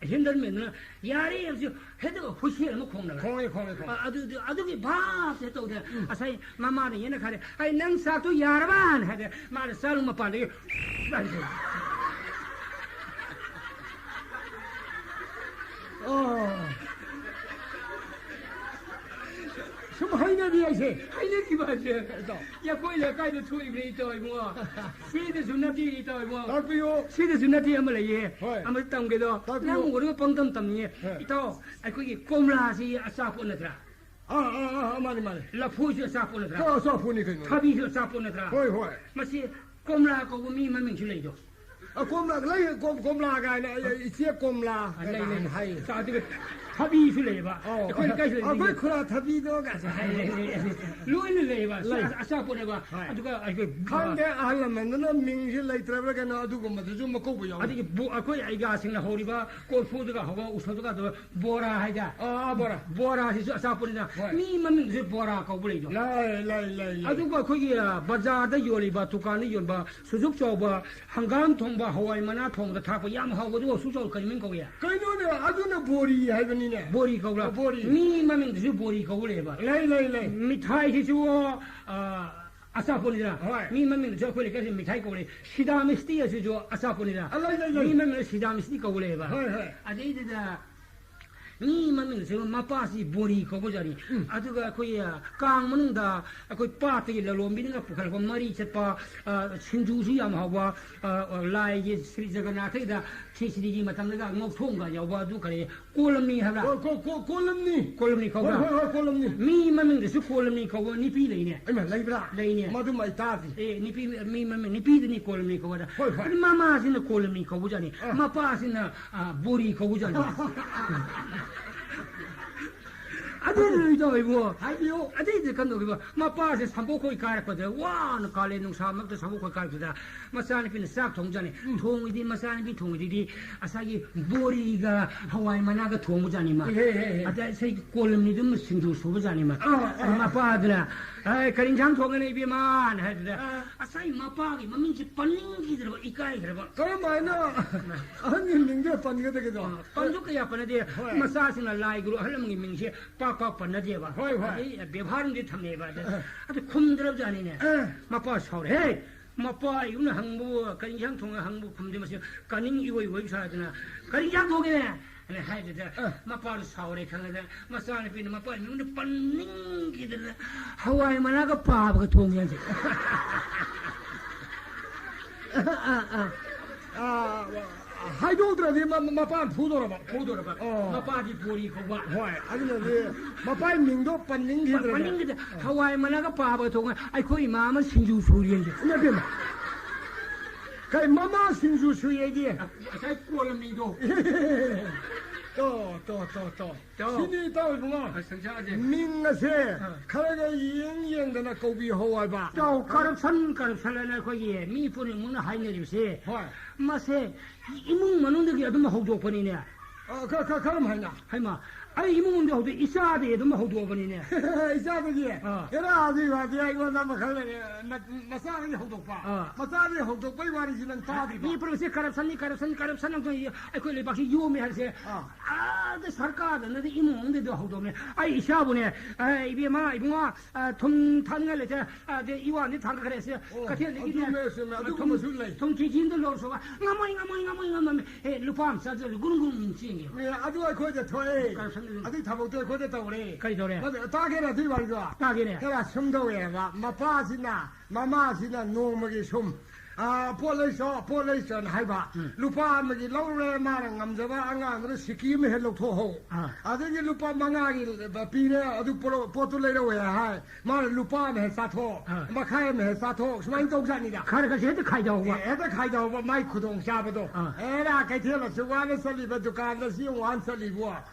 ꯍꯦꯟꯗꯜꯃꯦꯟꯗꯨꯅ "ꯌꯥꯔꯦ" ꯍꯥꯏꯕꯁꯤ ꯍꯦꯛꯇ ꯍꯨꯏꯁꯦꯜ ꯑꯃ ꯈꯣꯡꯅꯕ꯫ ꯈꯣꯡꯉꯦ, ꯈꯣꯡꯉꯦ, ꯈꯣꯡꯉꯦ꯫ ꯑ, ꯑꯗꯨ, ꯑꯗꯨ, ꯑꯗꯨꯒꯤ ꯚꯥꯞꯁꯦ ꯇꯧꯗꯦ꯫ ꯎꯝ꯫ ꯉꯁꯥꯏ ꯃꯃꯥꯅ ꯌꯦꯅꯈꯥꯗꯦ, "ꯑꯩ ꯅꯪ ꯆꯥꯛꯇꯣ ꯌꯥꯔꯕꯅ?" ꯍꯥꯏꯗꯤ ꯃꯥꯅ ꯆꯥꯂꯨ ꯃꯄꯥꯟꯗꯒꯤ ꯑꯣ꯫ ꯁꯨꯝ ꯍꯩꯅꯕꯤ ꯍꯥꯏꯁꯦ꯫ ꯍꯩꯅꯈꯤꯕ ꯍꯥꯏꯁꯦ꯫ ꯏꯇꯥꯎ꯫ ꯑꯩꯈꯣꯏ ꯂꯩꯀꯥꯏꯗ ꯊꯣꯛꯏꯕꯅꯤ ꯏꯇꯥꯎ ꯏꯕꯨꯡꯉꯣ꯫ ꯁꯤꯗꯁꯨ ꯅꯠꯇꯦ ꯏꯇꯥꯎ ꯏꯕꯨꯡꯉꯣ꯫ ꯇꯥꯛꯄꯤꯌꯨ꯫ ꯁꯤꯗꯁꯨ ꯅꯠꯇꯦ ꯑꯃ ꯂꯩꯌꯦ꯫ ꯍꯣꯏ꯫ ꯑꯃ ꯇꯝꯒꯦꯗꯣ꯫ ꯇꯥꯛꯄꯤꯌꯨ꯫ ꯅꯪ ꯎꯔꯒ ꯄꯪꯇꯝ ꯇꯝꯅꯤꯡꯉꯦ꯫ ꯍꯣꯏ꯫ ꯏꯇꯥꯎ, ꯑꯩꯈꯣꯏꯒꯤ ꯀꯣꯝꯂꯥꯁꯤ ꯑꯆꯥꯄꯣꯠ ꯅꯠꯇ꯭ꯔꯥ? ꯑꯥ, ꯑꯥ, ꯑꯥ, ꯑꯥ, ꯃꯥꯅꯤ, ꯃꯥꯅꯤ꯫ ꯂꯐꯣꯏꯁꯨ ꯑꯆꯥꯄꯣꯠ ꯅꯠꯇ꯭ꯔꯥ? ꯑꯥ, ꯑꯆꯥꯄꯣꯠꯅꯤ ꯀꯩꯅꯣ꯫ ꯊꯕꯤꯁꯨ ꯑꯆꯥꯄꯣꯠ ꯅꯠꯇ꯭ꯔꯥ? ꯍꯣꯏ, ꯍꯣꯏ꯫ ꯃꯁꯤ ꯀꯣꯝꯂꯥ ꯀꯧꯕ ꯃꯤ ꯃꯃꯤꯡꯁꯨ ꯂꯩꯗꯣ꯫ ꯑ, ꯀꯣꯝꯂꯥ ꯂꯩ, ꯀꯣꯝ-, ꯀꯣꯝꯂꯥ ꯀꯥꯏꯅ, ꯑ, ꯑ, ꯏꯆꯦ ꯀꯣꯝꯂꯥ ꯑ, ꯂꯩ, ꯀꯥꯏꯅ ꯂꯩ꯫ ꯍꯥꯏ꯫ ꯆꯥ-, ꯑꯗꯨꯒ ꯊꯕꯤꯁꯨ ꯂꯩꯌꯦꯕ꯫ ꯑꯧ꯫ ꯑꯩꯈꯣꯏ ꯂꯩꯀꯥꯏꯁꯨ ꯂꯩ꯫ ꯑꯩꯈꯣꯏ ꯈꯨꯔꯥ ꯊꯕꯤꯗꯣ ꯀꯥꯏꯁꯦ ꯍꯥꯏ꯫ ꯂꯩ, ꯂꯩ, ꯂꯩ, ꯂꯩ꯫ ꯂꯣꯏꯅ ꯂꯩꯌꯦꯕ꯫ ꯂꯩ꯫ ꯑꯆꯥ-, ꯑꯆꯥꯄꯣꯠꯅꯦꯕ꯫ ꯍꯣꯏ꯫ ꯑꯗꯨꯒ ꯑꯩꯈꯣꯏ ꯈꯪꯗꯦ, ꯑꯍꯜ ꯂꯃꯟꯗꯨꯅ ꯃꯤꯡꯁꯦ ꯂꯩꯇ꯭ꯔꯕ꯭ꯔꯥ ꯀꯩꯅꯣ, ꯑꯗꯨꯒꯨꯝꯕꯗꯨꯁꯨ ꯃꯀꯧꯕ ꯌꯥꯎꯋꯤ꯫ ꯑꯗꯒꯤ ꯕꯣ-, ꯑꯩꯈꯣꯏ ꯑꯩꯒꯥꯁꯤꯡꯅ ꯍꯧꯔꯤꯕ ꯀꯣꯔꯐꯨꯗꯨꯒ ꯍꯧꯕ ꯎꯁꯣꯞꯇꯨꯒ ꯑꯗꯨꯒ ꯕꯣꯔꯥ ꯍꯥꯏꯗ꯫ ꯑꯥ, ꯑꯥ, ꯕꯣꯔꯥ꯫ ꯕꯣꯔꯥꯁꯤꯁꯨ ꯑꯆꯥꯄꯣꯠꯅꯤꯅ꯫ ꯍꯣꯏ꯫ ꯃꯤ ꯃꯃꯤꯡꯁꯨ ꯕꯣꯔꯥ ꯀꯧꯕ ꯂꯩꯗꯣ꯫ ꯂꯩ, ꯂꯩ, ꯂꯩ, ꯂꯩ꯫ ꯑꯗꯨꯒ ꯑꯩꯈꯣꯏꯒꯤ, ꯑ, ꯕꯖꯥꯔꯗ ꯌꯣꯜꯂꯤꯕ, ꯗꯨꯀꯥꯟꯗ ꯌꯣꯟꯕ ꯁꯨꯖꯨꯛ ꯆꯥꯎꯕ ꯍꯪꯒꯥꯝ ꯊꯣꯡꯕ, ꯍꯋꯥꯏ ꯃꯅꯥ ꯊꯣꯡꯕꯗ ꯊꯥꯛꯄ ꯌꯥꯝ ꯍꯥꯎꯕꯗꯨ ꯁꯨꯖꯨꯛ ꯆꯥꯎꯕ ꯀꯔꯤ ꯃꯃꯤꯡ ꯀꯧꯏ? ꯀꯩꯅꯣꯅꯦ, ꯑꯗꯨꯅ ꯕꯣꯔꯤ ꯍꯥꯏꯕꯅꯤꯅꯦ꯫ ꯕꯣꯔꯤ ꯀꯧꯕ꯭ꯔꯥ? ꯕꯣꯔꯤ꯫ ꯃꯤ ꯃꯃꯤꯡꯗꯨꯁꯨ ꯕꯣꯔꯤ ꯀꯧꯕ ꯂꯩꯌꯦꯕ꯫ ꯂꯩ, ꯂꯩ, ꯂꯩ꯫ ꯃꯤꯊꯥꯏꯁꯤꯁꯨ, ꯑ, ꯑꯆꯥꯄꯣꯠꯅꯤꯗꯅ꯫ ꯍꯣꯏ꯫ ꯃꯤ ꯃꯃꯤꯡꯗꯨꯁꯨ ꯑꯩꯈꯣꯏ ꯂꯩꯀꯥꯏꯁꯤ ꯃꯤꯊꯥꯏ ꯀꯧꯕ ꯂꯩ꯫ ꯁꯤꯗꯥ ꯃꯤꯁꯇꯤ ꯑꯁꯤꯁꯨ ꯑꯆꯥꯄꯣꯠꯅꯤꯗꯅ꯫ ꯑ, ꯂꯩ, ꯂꯩ, ꯂꯩ꯫ ꯃꯤ ꯃꯃꯤꯡꯗ ꯁꯤꯗꯥ ꯃꯤꯁꯇꯤ ꯀꯧꯕ ꯂꯩꯌꯦꯕ꯫ ꯍꯣꯏ, ꯍꯣꯏ꯫ ꯑꯗꯩꯗꯨꯗ ꯃꯤ ꯃꯃꯤꯡꯁꯦ ꯃꯄꯥꯁꯤ ꯕꯣꯔꯤ ꯀꯧꯕꯖꯥꯠꯅꯤ꯫ ꯎꯝ꯫ ꯑꯗꯨꯒ ꯑꯩꯈꯣꯏ, ꯑ, ꯀꯥꯡ ꯃꯅꯨꯡꯗ ꯑꯩꯈꯣꯏ ꯄꯥꯠꯇꯒꯤ ꯂꯂꯣꯟꯕꯤꯅꯒ ꯄꯨꯈꯠꯂꯛꯄ ꯃꯔꯤ ꯆꯠꯄ, ꯑ, ꯁꯤꯡꯖꯨꯁꯨ ꯌꯥꯝ ꯍꯥꯎꯕ, ꯑ, ꯑ, ꯂꯥꯏꯒꯤ ꯁ꯭ꯔꯤ ꯖꯒꯟꯅꯥꯊꯒꯤꯗ ꯈꯦꯆ꯭ꯔꯤꯒꯤ ꯃꯇꯝꯗꯒ ꯉꯧꯊꯣꯡꯒ ꯌꯥꯎꯕ ꯑꯗꯨ ꯀꯔꯤ ꯀꯣꯂꯝꯅꯤ ꯍꯥꯏꯕ꯭ꯔꯥ? ꯀꯣ-, ꯀꯣ-, ꯀꯣ-, ꯀꯣꯂꯝꯅꯤ꯫ ꯀꯣꯂꯝꯅꯤ ꯍꯣꯏ, ꯀꯧꯕ꯭ꯔꯥ? ꯍꯣꯏ, ꯍꯣꯏ, ꯀꯣꯂꯝꯅꯤ꯫ ꯃꯤ ꯃꯃꯤꯡꯗꯁꯨ ꯀꯣꯂꯝꯅꯤ ꯀꯧꯕ ꯅꯤꯄꯤ ꯂꯩꯅꯦ꯫ ꯏꯃꯥ, ꯂꯩꯕ꯭ꯔꯥ? ꯂꯩꯅꯦ꯫ ꯃꯗꯨꯃ ꯑꯩ ꯇꯥꯗ꯭ꯔꯤ꯫ ꯑꯦ, ꯅꯤꯄꯤ, ꯃꯤ ꯃꯃꯤꯡ, ꯅꯤꯄꯤꯗꯅꯤ ꯀꯣꯂꯝꯅꯤ ꯀꯧꯕꯗ꯫ ꯍꯣꯏ, ꯍꯣꯏ꯫ ꯑꯗꯨ ꯃꯃꯥꯁꯤꯅ ꯀꯣꯂꯝꯅꯤ ꯀꯧꯕꯖꯥꯠꯅꯤ꯫ ꯑꯥ꯫ ꯃꯄꯥꯁꯤꯅ ꯑ, ꯕꯣꯔꯤ ꯀꯧꯕꯖꯥꯠꯅꯤ꯫ ꯑꯗꯨ ꯅꯨꯃꯤꯠꯇꯣ ꯏꯕꯨꯡꯉꯣ꯫ ꯍꯥꯏꯕꯤꯌꯨ꯫ ꯑꯗꯩꯗꯤ ꯀꯝꯗꯧꯒꯦꯕ? ꯃꯄꯥꯁꯦ ꯁꯝꯄꯣꯛꯈꯣꯏ ꯀꯥꯔꯛꯄꯗ, ꯋꯥꯅ ꯀꯥꯂꯦꯟ ꯅꯨꯡꯁꯥ ꯃꯔꯛꯇ ꯁꯝꯄꯣꯛꯈꯣꯏ ꯀꯥꯔꯛꯄꯗ, ꯃꯆꯥꯅꯨꯄꯤꯅ ꯆꯥꯛ ꯊꯣꯡꯖꯥꯠꯅꯤ꯫ ꯎꯝ꯫ ꯊꯣꯡꯉꯤꯗꯤ ꯃꯆꯥꯅꯨꯄꯤ ꯊꯣꯡꯉꯤꯗꯨꯗꯤ ꯉꯁꯥꯏꯒꯤ ꯕꯣꯔꯤꯒ ꯍꯋꯥꯏ ꯃꯅꯥꯒ ꯊꯣꯡꯕꯖꯥꯠꯅꯤ ꯃꯥ꯫ ꯏꯍꯦ, ꯍꯦ, ꯍꯦ꯫ ꯑꯗ ꯉꯁꯥꯏꯒꯤ ꯀꯣꯂꯝꯅꯤꯗꯨ ꯁꯤꯡꯖꯨ ꯁꯨꯕꯖꯥꯠꯅꯤ ꯃꯥ꯫ ꯑꯥ, ꯑꯥ, ꯑꯗ ꯑꯥ꯫ ꯃꯄꯥꯗꯨꯅ, "ꯑꯦ, ꯀꯔꯤ ꯏꯟꯁꯥꯡ ꯊꯣꯡꯒꯅꯤ ꯏꯕꯦꯝꯃꯅ?" ꯍꯥꯏꯕꯗ, ꯑꯥ꯫ ꯉꯁꯥꯏ ꯃꯄꯥꯒꯤ ꯃꯃꯤꯡꯁꯦ ꯄꯟꯅꯤꯡꯈꯤꯗ꯭ꯔꯕ, ꯏꯀꯥꯏꯈ꯭ꯔꯕ꯫ ꯀꯔꯝ ꯍꯥꯏꯅ ꯑꯍꯟꯒꯤ ꯃꯤꯡꯗ ꯄꯟꯒꯗꯒꯦꯗꯣ? ꯑ, ꯄꯟꯁꯨ ꯀꯌꯥ ꯄꯟꯅꯗꯦ꯫ ꯍꯣꯏ꯫ ꯃꯆꯥꯁꯤꯡꯅ ꯂꯥꯏ ꯒꯨꯔꯨ ꯑꯍꯜ ꯂꯃꯟꯒꯤ ꯃꯤꯡꯁꯦ ꯄꯥꯛ ꯄꯥꯛ ꯄꯟꯅꯗꯦꯕ꯫ ꯍꯣꯏ, ꯍꯣꯏ꯫ ꯑꯗꯩ ꯕꯦꯕꯥꯔ ꯑꯃꯗꯤ ꯊꯝꯅꯩꯕ꯫ ꯑꯗ, ꯑ꯫ ꯑꯗꯨ ꯈꯨꯝꯗ꯭ꯔꯕꯖꯥꯠꯅꯤꯅꯦ꯫ ꯑ꯫ ꯃꯄꯥ ꯁꯥꯎꯔꯦ꯫ "ꯍꯦ! ꯃꯄꯥ ꯑꯌꯨꯛꯅ ꯍꯪꯕꯕꯨ, ꯀꯔꯤ ꯏꯟꯁꯥꯡ ꯊꯣꯡꯉꯦ ꯍꯪꯕꯕꯨ ꯈꯨꯝꯗꯦ, ꯃꯁꯤ ꯀꯥꯅꯤꯡ ꯏꯑꯣꯏ ꯑꯣꯏꯕ ꯁꯥꯗꯅ, ꯀꯔꯤ ꯏꯟꯁꯥꯡ ꯊꯣꯡꯒꯦ?" ꯍꯥꯏꯅ ꯍꯥꯏꯗꯨꯗ ꯑ꯫ ꯃꯄꯥꯗꯨ ꯁꯥꯎꯔꯦ ꯈꯪꯉꯗ, ꯃꯆꯥꯅꯨꯄꯤꯅ ꯃꯄꯥ ꯏꯃꯨꯡꯗ ꯄꯟꯅꯤꯡꯈꯤꯗꯅ ꯍꯋꯥꯏ ꯃꯅꯥꯒ ꯄꯥꯕꯒ ꯊꯣꯡꯉꯦ ꯍꯥꯏꯁꯦ꯫ ꯑ, ꯑ, ꯑ꯫ ꯑ, ꯍꯥꯏꯗꯣꯛꯇ꯭ꯔꯗꯤ ꯃ-, ꯃ-, ꯃꯄꯥꯅ ꯐꯨꯗꯧꯔꯕ꯫ ꯐꯨꯗꯧꯔꯕ꯫ ꯑꯣ꯫ ꯃꯄꯥꯗꯤ ꯕꯣꯔꯤ ꯀꯧꯕ꯫ ꯍꯣꯏ, ꯑꯗꯨꯅꯗꯤ ꯃꯄꯥꯒꯤ ꯃꯤꯡꯗꯣ ꯄꯟꯅꯤꯡꯈꯤꯗ꯭ꯔꯦ꯫ ꯄꯟꯅꯤꯡꯈꯤꯗ꯭ꯔꯦ꯫ ꯍꯋꯥꯏ ꯃꯅꯥꯒ ꯄꯥꯕꯒ ꯊꯣꯡꯉꯦ꯫ ꯑꯩꯈꯣꯏ ꯏꯃꯥ ꯑꯃ ꯁꯤꯡꯖꯨ ꯁꯨꯔꯤ ꯍꯥꯏꯁꯦ꯫ ꯏꯃꯥ ꯏꯕꯦꯝꯃ꯫ ꯀꯩ ꯃꯃꯥ ꯁꯤꯡꯖꯨ ꯁꯨꯏ ꯑꯩꯗꯤ? ꯉꯁꯥꯏ ꯀꯣꯜꯂꯝꯃꯤꯗꯣ꯫ ꯇꯣ, ꯇꯣ, ꯇꯣ, ꯇꯣ꯫ ꯇꯣ꯫ ꯁꯤꯅꯤ ꯏꯇꯥꯎ ꯏꯕꯨꯡꯉꯣ꯫ ꯑ, ꯁꯪꯁꯥꯁꯦ꯫ ꯃꯤꯡ ꯑꯁꯦ ꯑ꯫ ꯈꯔꯒ ꯌꯦꯡ ꯌꯦꯡꯗꯅ ꯀꯧꯕꯤꯍꯧ ꯍꯥꯏꯕ꯫ ꯇꯣ, corruption, corruption ꯍꯥꯏꯅ ꯑꯩꯈꯣꯏꯒꯤ ꯃꯤ ꯄꯨꯝꯅꯃꯛꯅ ꯍꯥꯏꯅꯔꯤꯕꯁꯦ꯫ ꯍꯣꯏ꯫ ꯃꯁꯦ ꯏꯃꯨꯡ ꯃꯅꯨꯡꯗꯒꯤ ꯑꯗꯨꯝ ꯍꯧꯗꯣꯛꯄꯅꯤꯅꯦ꯫ ꯑ, ꯀ-, ꯀ-, ꯀꯔꯝ ꯍꯥꯏꯅ? ꯍꯩꯃꯥ, ꯑꯩ ꯏꯃꯨꯡ ꯃꯅꯨꯡꯗ ꯍꯧꯗꯣꯛ-, ꯏꯆꯥꯗꯒꯤ ꯑꯗꯨꯝ ꯍꯧꯗꯣꯛꯄꯅꯤꯅꯦ꯫ ꯏꯆꯥꯗꯒꯤ? ꯑ꯫ ꯍꯦꯔꯥ, ꯑꯗꯨꯒꯤ ꯋꯥꯗꯤ ꯑꯩꯉꯣꯟꯗ ꯑꯃꯈꯛ ꯂꯩꯔꯦ꯫ ꯅ-, ꯅꯆꯥꯗꯒꯤ ꯍꯧꯗꯣꯛꯄ꯫ ꯑ꯫ ꯃꯆꯥꯗꯒꯤ ꯍꯧꯗꯣꯛꯄꯒꯤ ꯋꯥꯔꯤꯁꯤ ꯅꯪ ꯇꯥꯗ꯭ꯔꯤꯕ? ꯃꯤ ꯄꯨꯝꯅꯃꯛꯁꯦ corruption ꯅꯤ, corruption, corruption ꯉꯥꯛꯇ ꯑꯩꯈꯣꯏ ꯂꯩꯕꯥꯛꯁꯤ ꯌꯣꯝꯃꯦ ꯍꯥꯏꯁꯦ꯫ ꯑꯥ꯫ ꯑꯥꯗ ꯁꯔꯀꯥꯔꯗꯅꯗꯤ ꯏꯃꯨꯡ ꯃꯅꯨꯡꯗꯩꯗꯣ ꯍꯧꯗꯣꯛꯅꯦ꯫ ꯑꯩ ꯏꯆꯥꯕꯨꯅꯦ, ꯑ, ꯏꯕꯦꯝꯃ, ꯏꯕꯨꯡꯉꯣ, ꯑ, ꯊꯨꯝ ꯊꯥꯛꯅꯤꯡꯉꯥꯏ ꯂꯩꯇꯦ, ꯑꯗꯩ ꯏꯋꯥꯗꯤ ꯊꯥꯡꯒꯠꯈ꯭ꯔꯦ ꯁꯦ꯫ ꯑꯣ, ꯀꯩꯊꯦꯜꯗꯒꯤꯅꯦ, ꯑꯗꯨꯃꯦ, ꯆꯨꯝꯃꯦ, ꯑ, ꯑꯗꯨꯒꯨꯝꯕꯁꯨ ꯊꯨꯝ, ꯂꯩ꯫ ꯊꯨꯝ ꯀꯦꯖꯤ ꯑꯃꯗ ꯂꯧꯔꯁꯨꯕ, ꯉꯝꯃꯣꯏ, ꯉꯝꯃꯣꯏ, ꯉꯝꯃꯣꯏ, ꯉꯝꯃꯣꯏ꯫ ꯑꯦ, ꯂꯨꯄꯥ ꯑꯃ ꯆꯥꯖꯔꯁꯨ ꯒꯨꯔꯨꯡ ꯒꯨꯔꯨꯡ ꯆꯦꯟꯒꯦ꯫ ꯑꯦ, ꯑꯗꯨ ꯑꯩꯈꯣꯏꯗ ꯊꯣꯛꯑꯦ꯫ Corruption ꯑꯗꯨ ꯑꯗꯨꯒꯤ ꯊꯕꯛꯇꯣ ꯑꯩꯈꯣꯏꯗ ꯇꯧꯔꯦ꯫ ꯀꯔꯤ ꯇꯧꯔꯦ? ꯑꯗꯨ ꯇꯥꯒꯦꯔ ꯑꯗꯨꯒꯤ ꯋꯥꯔꯤꯗꯣ? ꯇꯥꯒꯦꯅꯦ꯫ ꯈꯔ ꯁꯨꯝ ꯇꯧꯋꯦꯕ, ꯃꯄꯥꯁꯤꯅ ꯃꯃꯥꯁꯤꯅ ꯅꯣꯡꯃꯒꯤ ꯁꯨꯝ, ꯑ, "ꯄꯣꯠ ꯂꯩꯁꯣ, ꯄꯣꯠ ꯂꯩꯁꯣꯅ" ꯍꯥꯏꯕ꯫ ꯎꯝ꯫ ꯂꯨꯄꯥ ꯑꯃꯒꯤ ꯂꯧꯔꯦ, ꯃꯥꯅ ꯉꯝꯖꯕ ꯑꯉꯥꯡꯗꯨꯅ ꯁꯤꯀꯤ ꯑꯃ ꯍꯦꯛ ꯂꯧꯊꯣꯛꯍꯧ꯫ ꯑꯥ꯫ ꯑꯗꯒꯤ ꯂꯨꯄꯥ ꯃꯉꯥꯒꯤ ꯄꯤꯔꯦ, ꯑꯗꯨ ꯄꯣꯠ-, ꯄꯣꯠꯇꯨ ꯂꯩꯔꯛꯑꯣ ꯍꯥꯏ꯫ ꯃꯥꯅ ꯂꯨꯄꯥ ꯑꯃ ꯍꯦꯛ ꯆꯥꯊꯣꯛ, ꯑꯥ꯫ ꯃꯈꯥꯏ ꯑꯃ ꯍꯦꯛ ꯆꯥꯊꯣꯛ, ꯁꯨꯃꯥꯏꯅ ꯇꯧꯖꯥꯠꯅꯤꯗ꯫ ꯈꯔ ꯈꯔꯁꯦ ꯍꯦꯛꯇ ꯈꯥꯏꯗꯍꯧꯕ꯫ ꯑꯦ, ꯍꯦꯛꯇ ꯈꯥꯏꯗꯍꯧꯕ, ꯃꯥꯏ ꯈꯨꯗꯣꯡꯆꯥꯕꯗꯣ꯫ ꯑꯥ꯫ ꯑꯦꯔꯥ, ꯀꯩꯊꯦꯜ ꯑꯁꯨꯛ ꯋꯥꯅ ꯆꯠꯂꯤꯕ, ꯗꯨꯀꯥꯟꯗ ꯑꯁꯤ ꯌꯥꯝ ꯋꯥꯅ ꯆꯠꯂꯤꯕꯣ꯫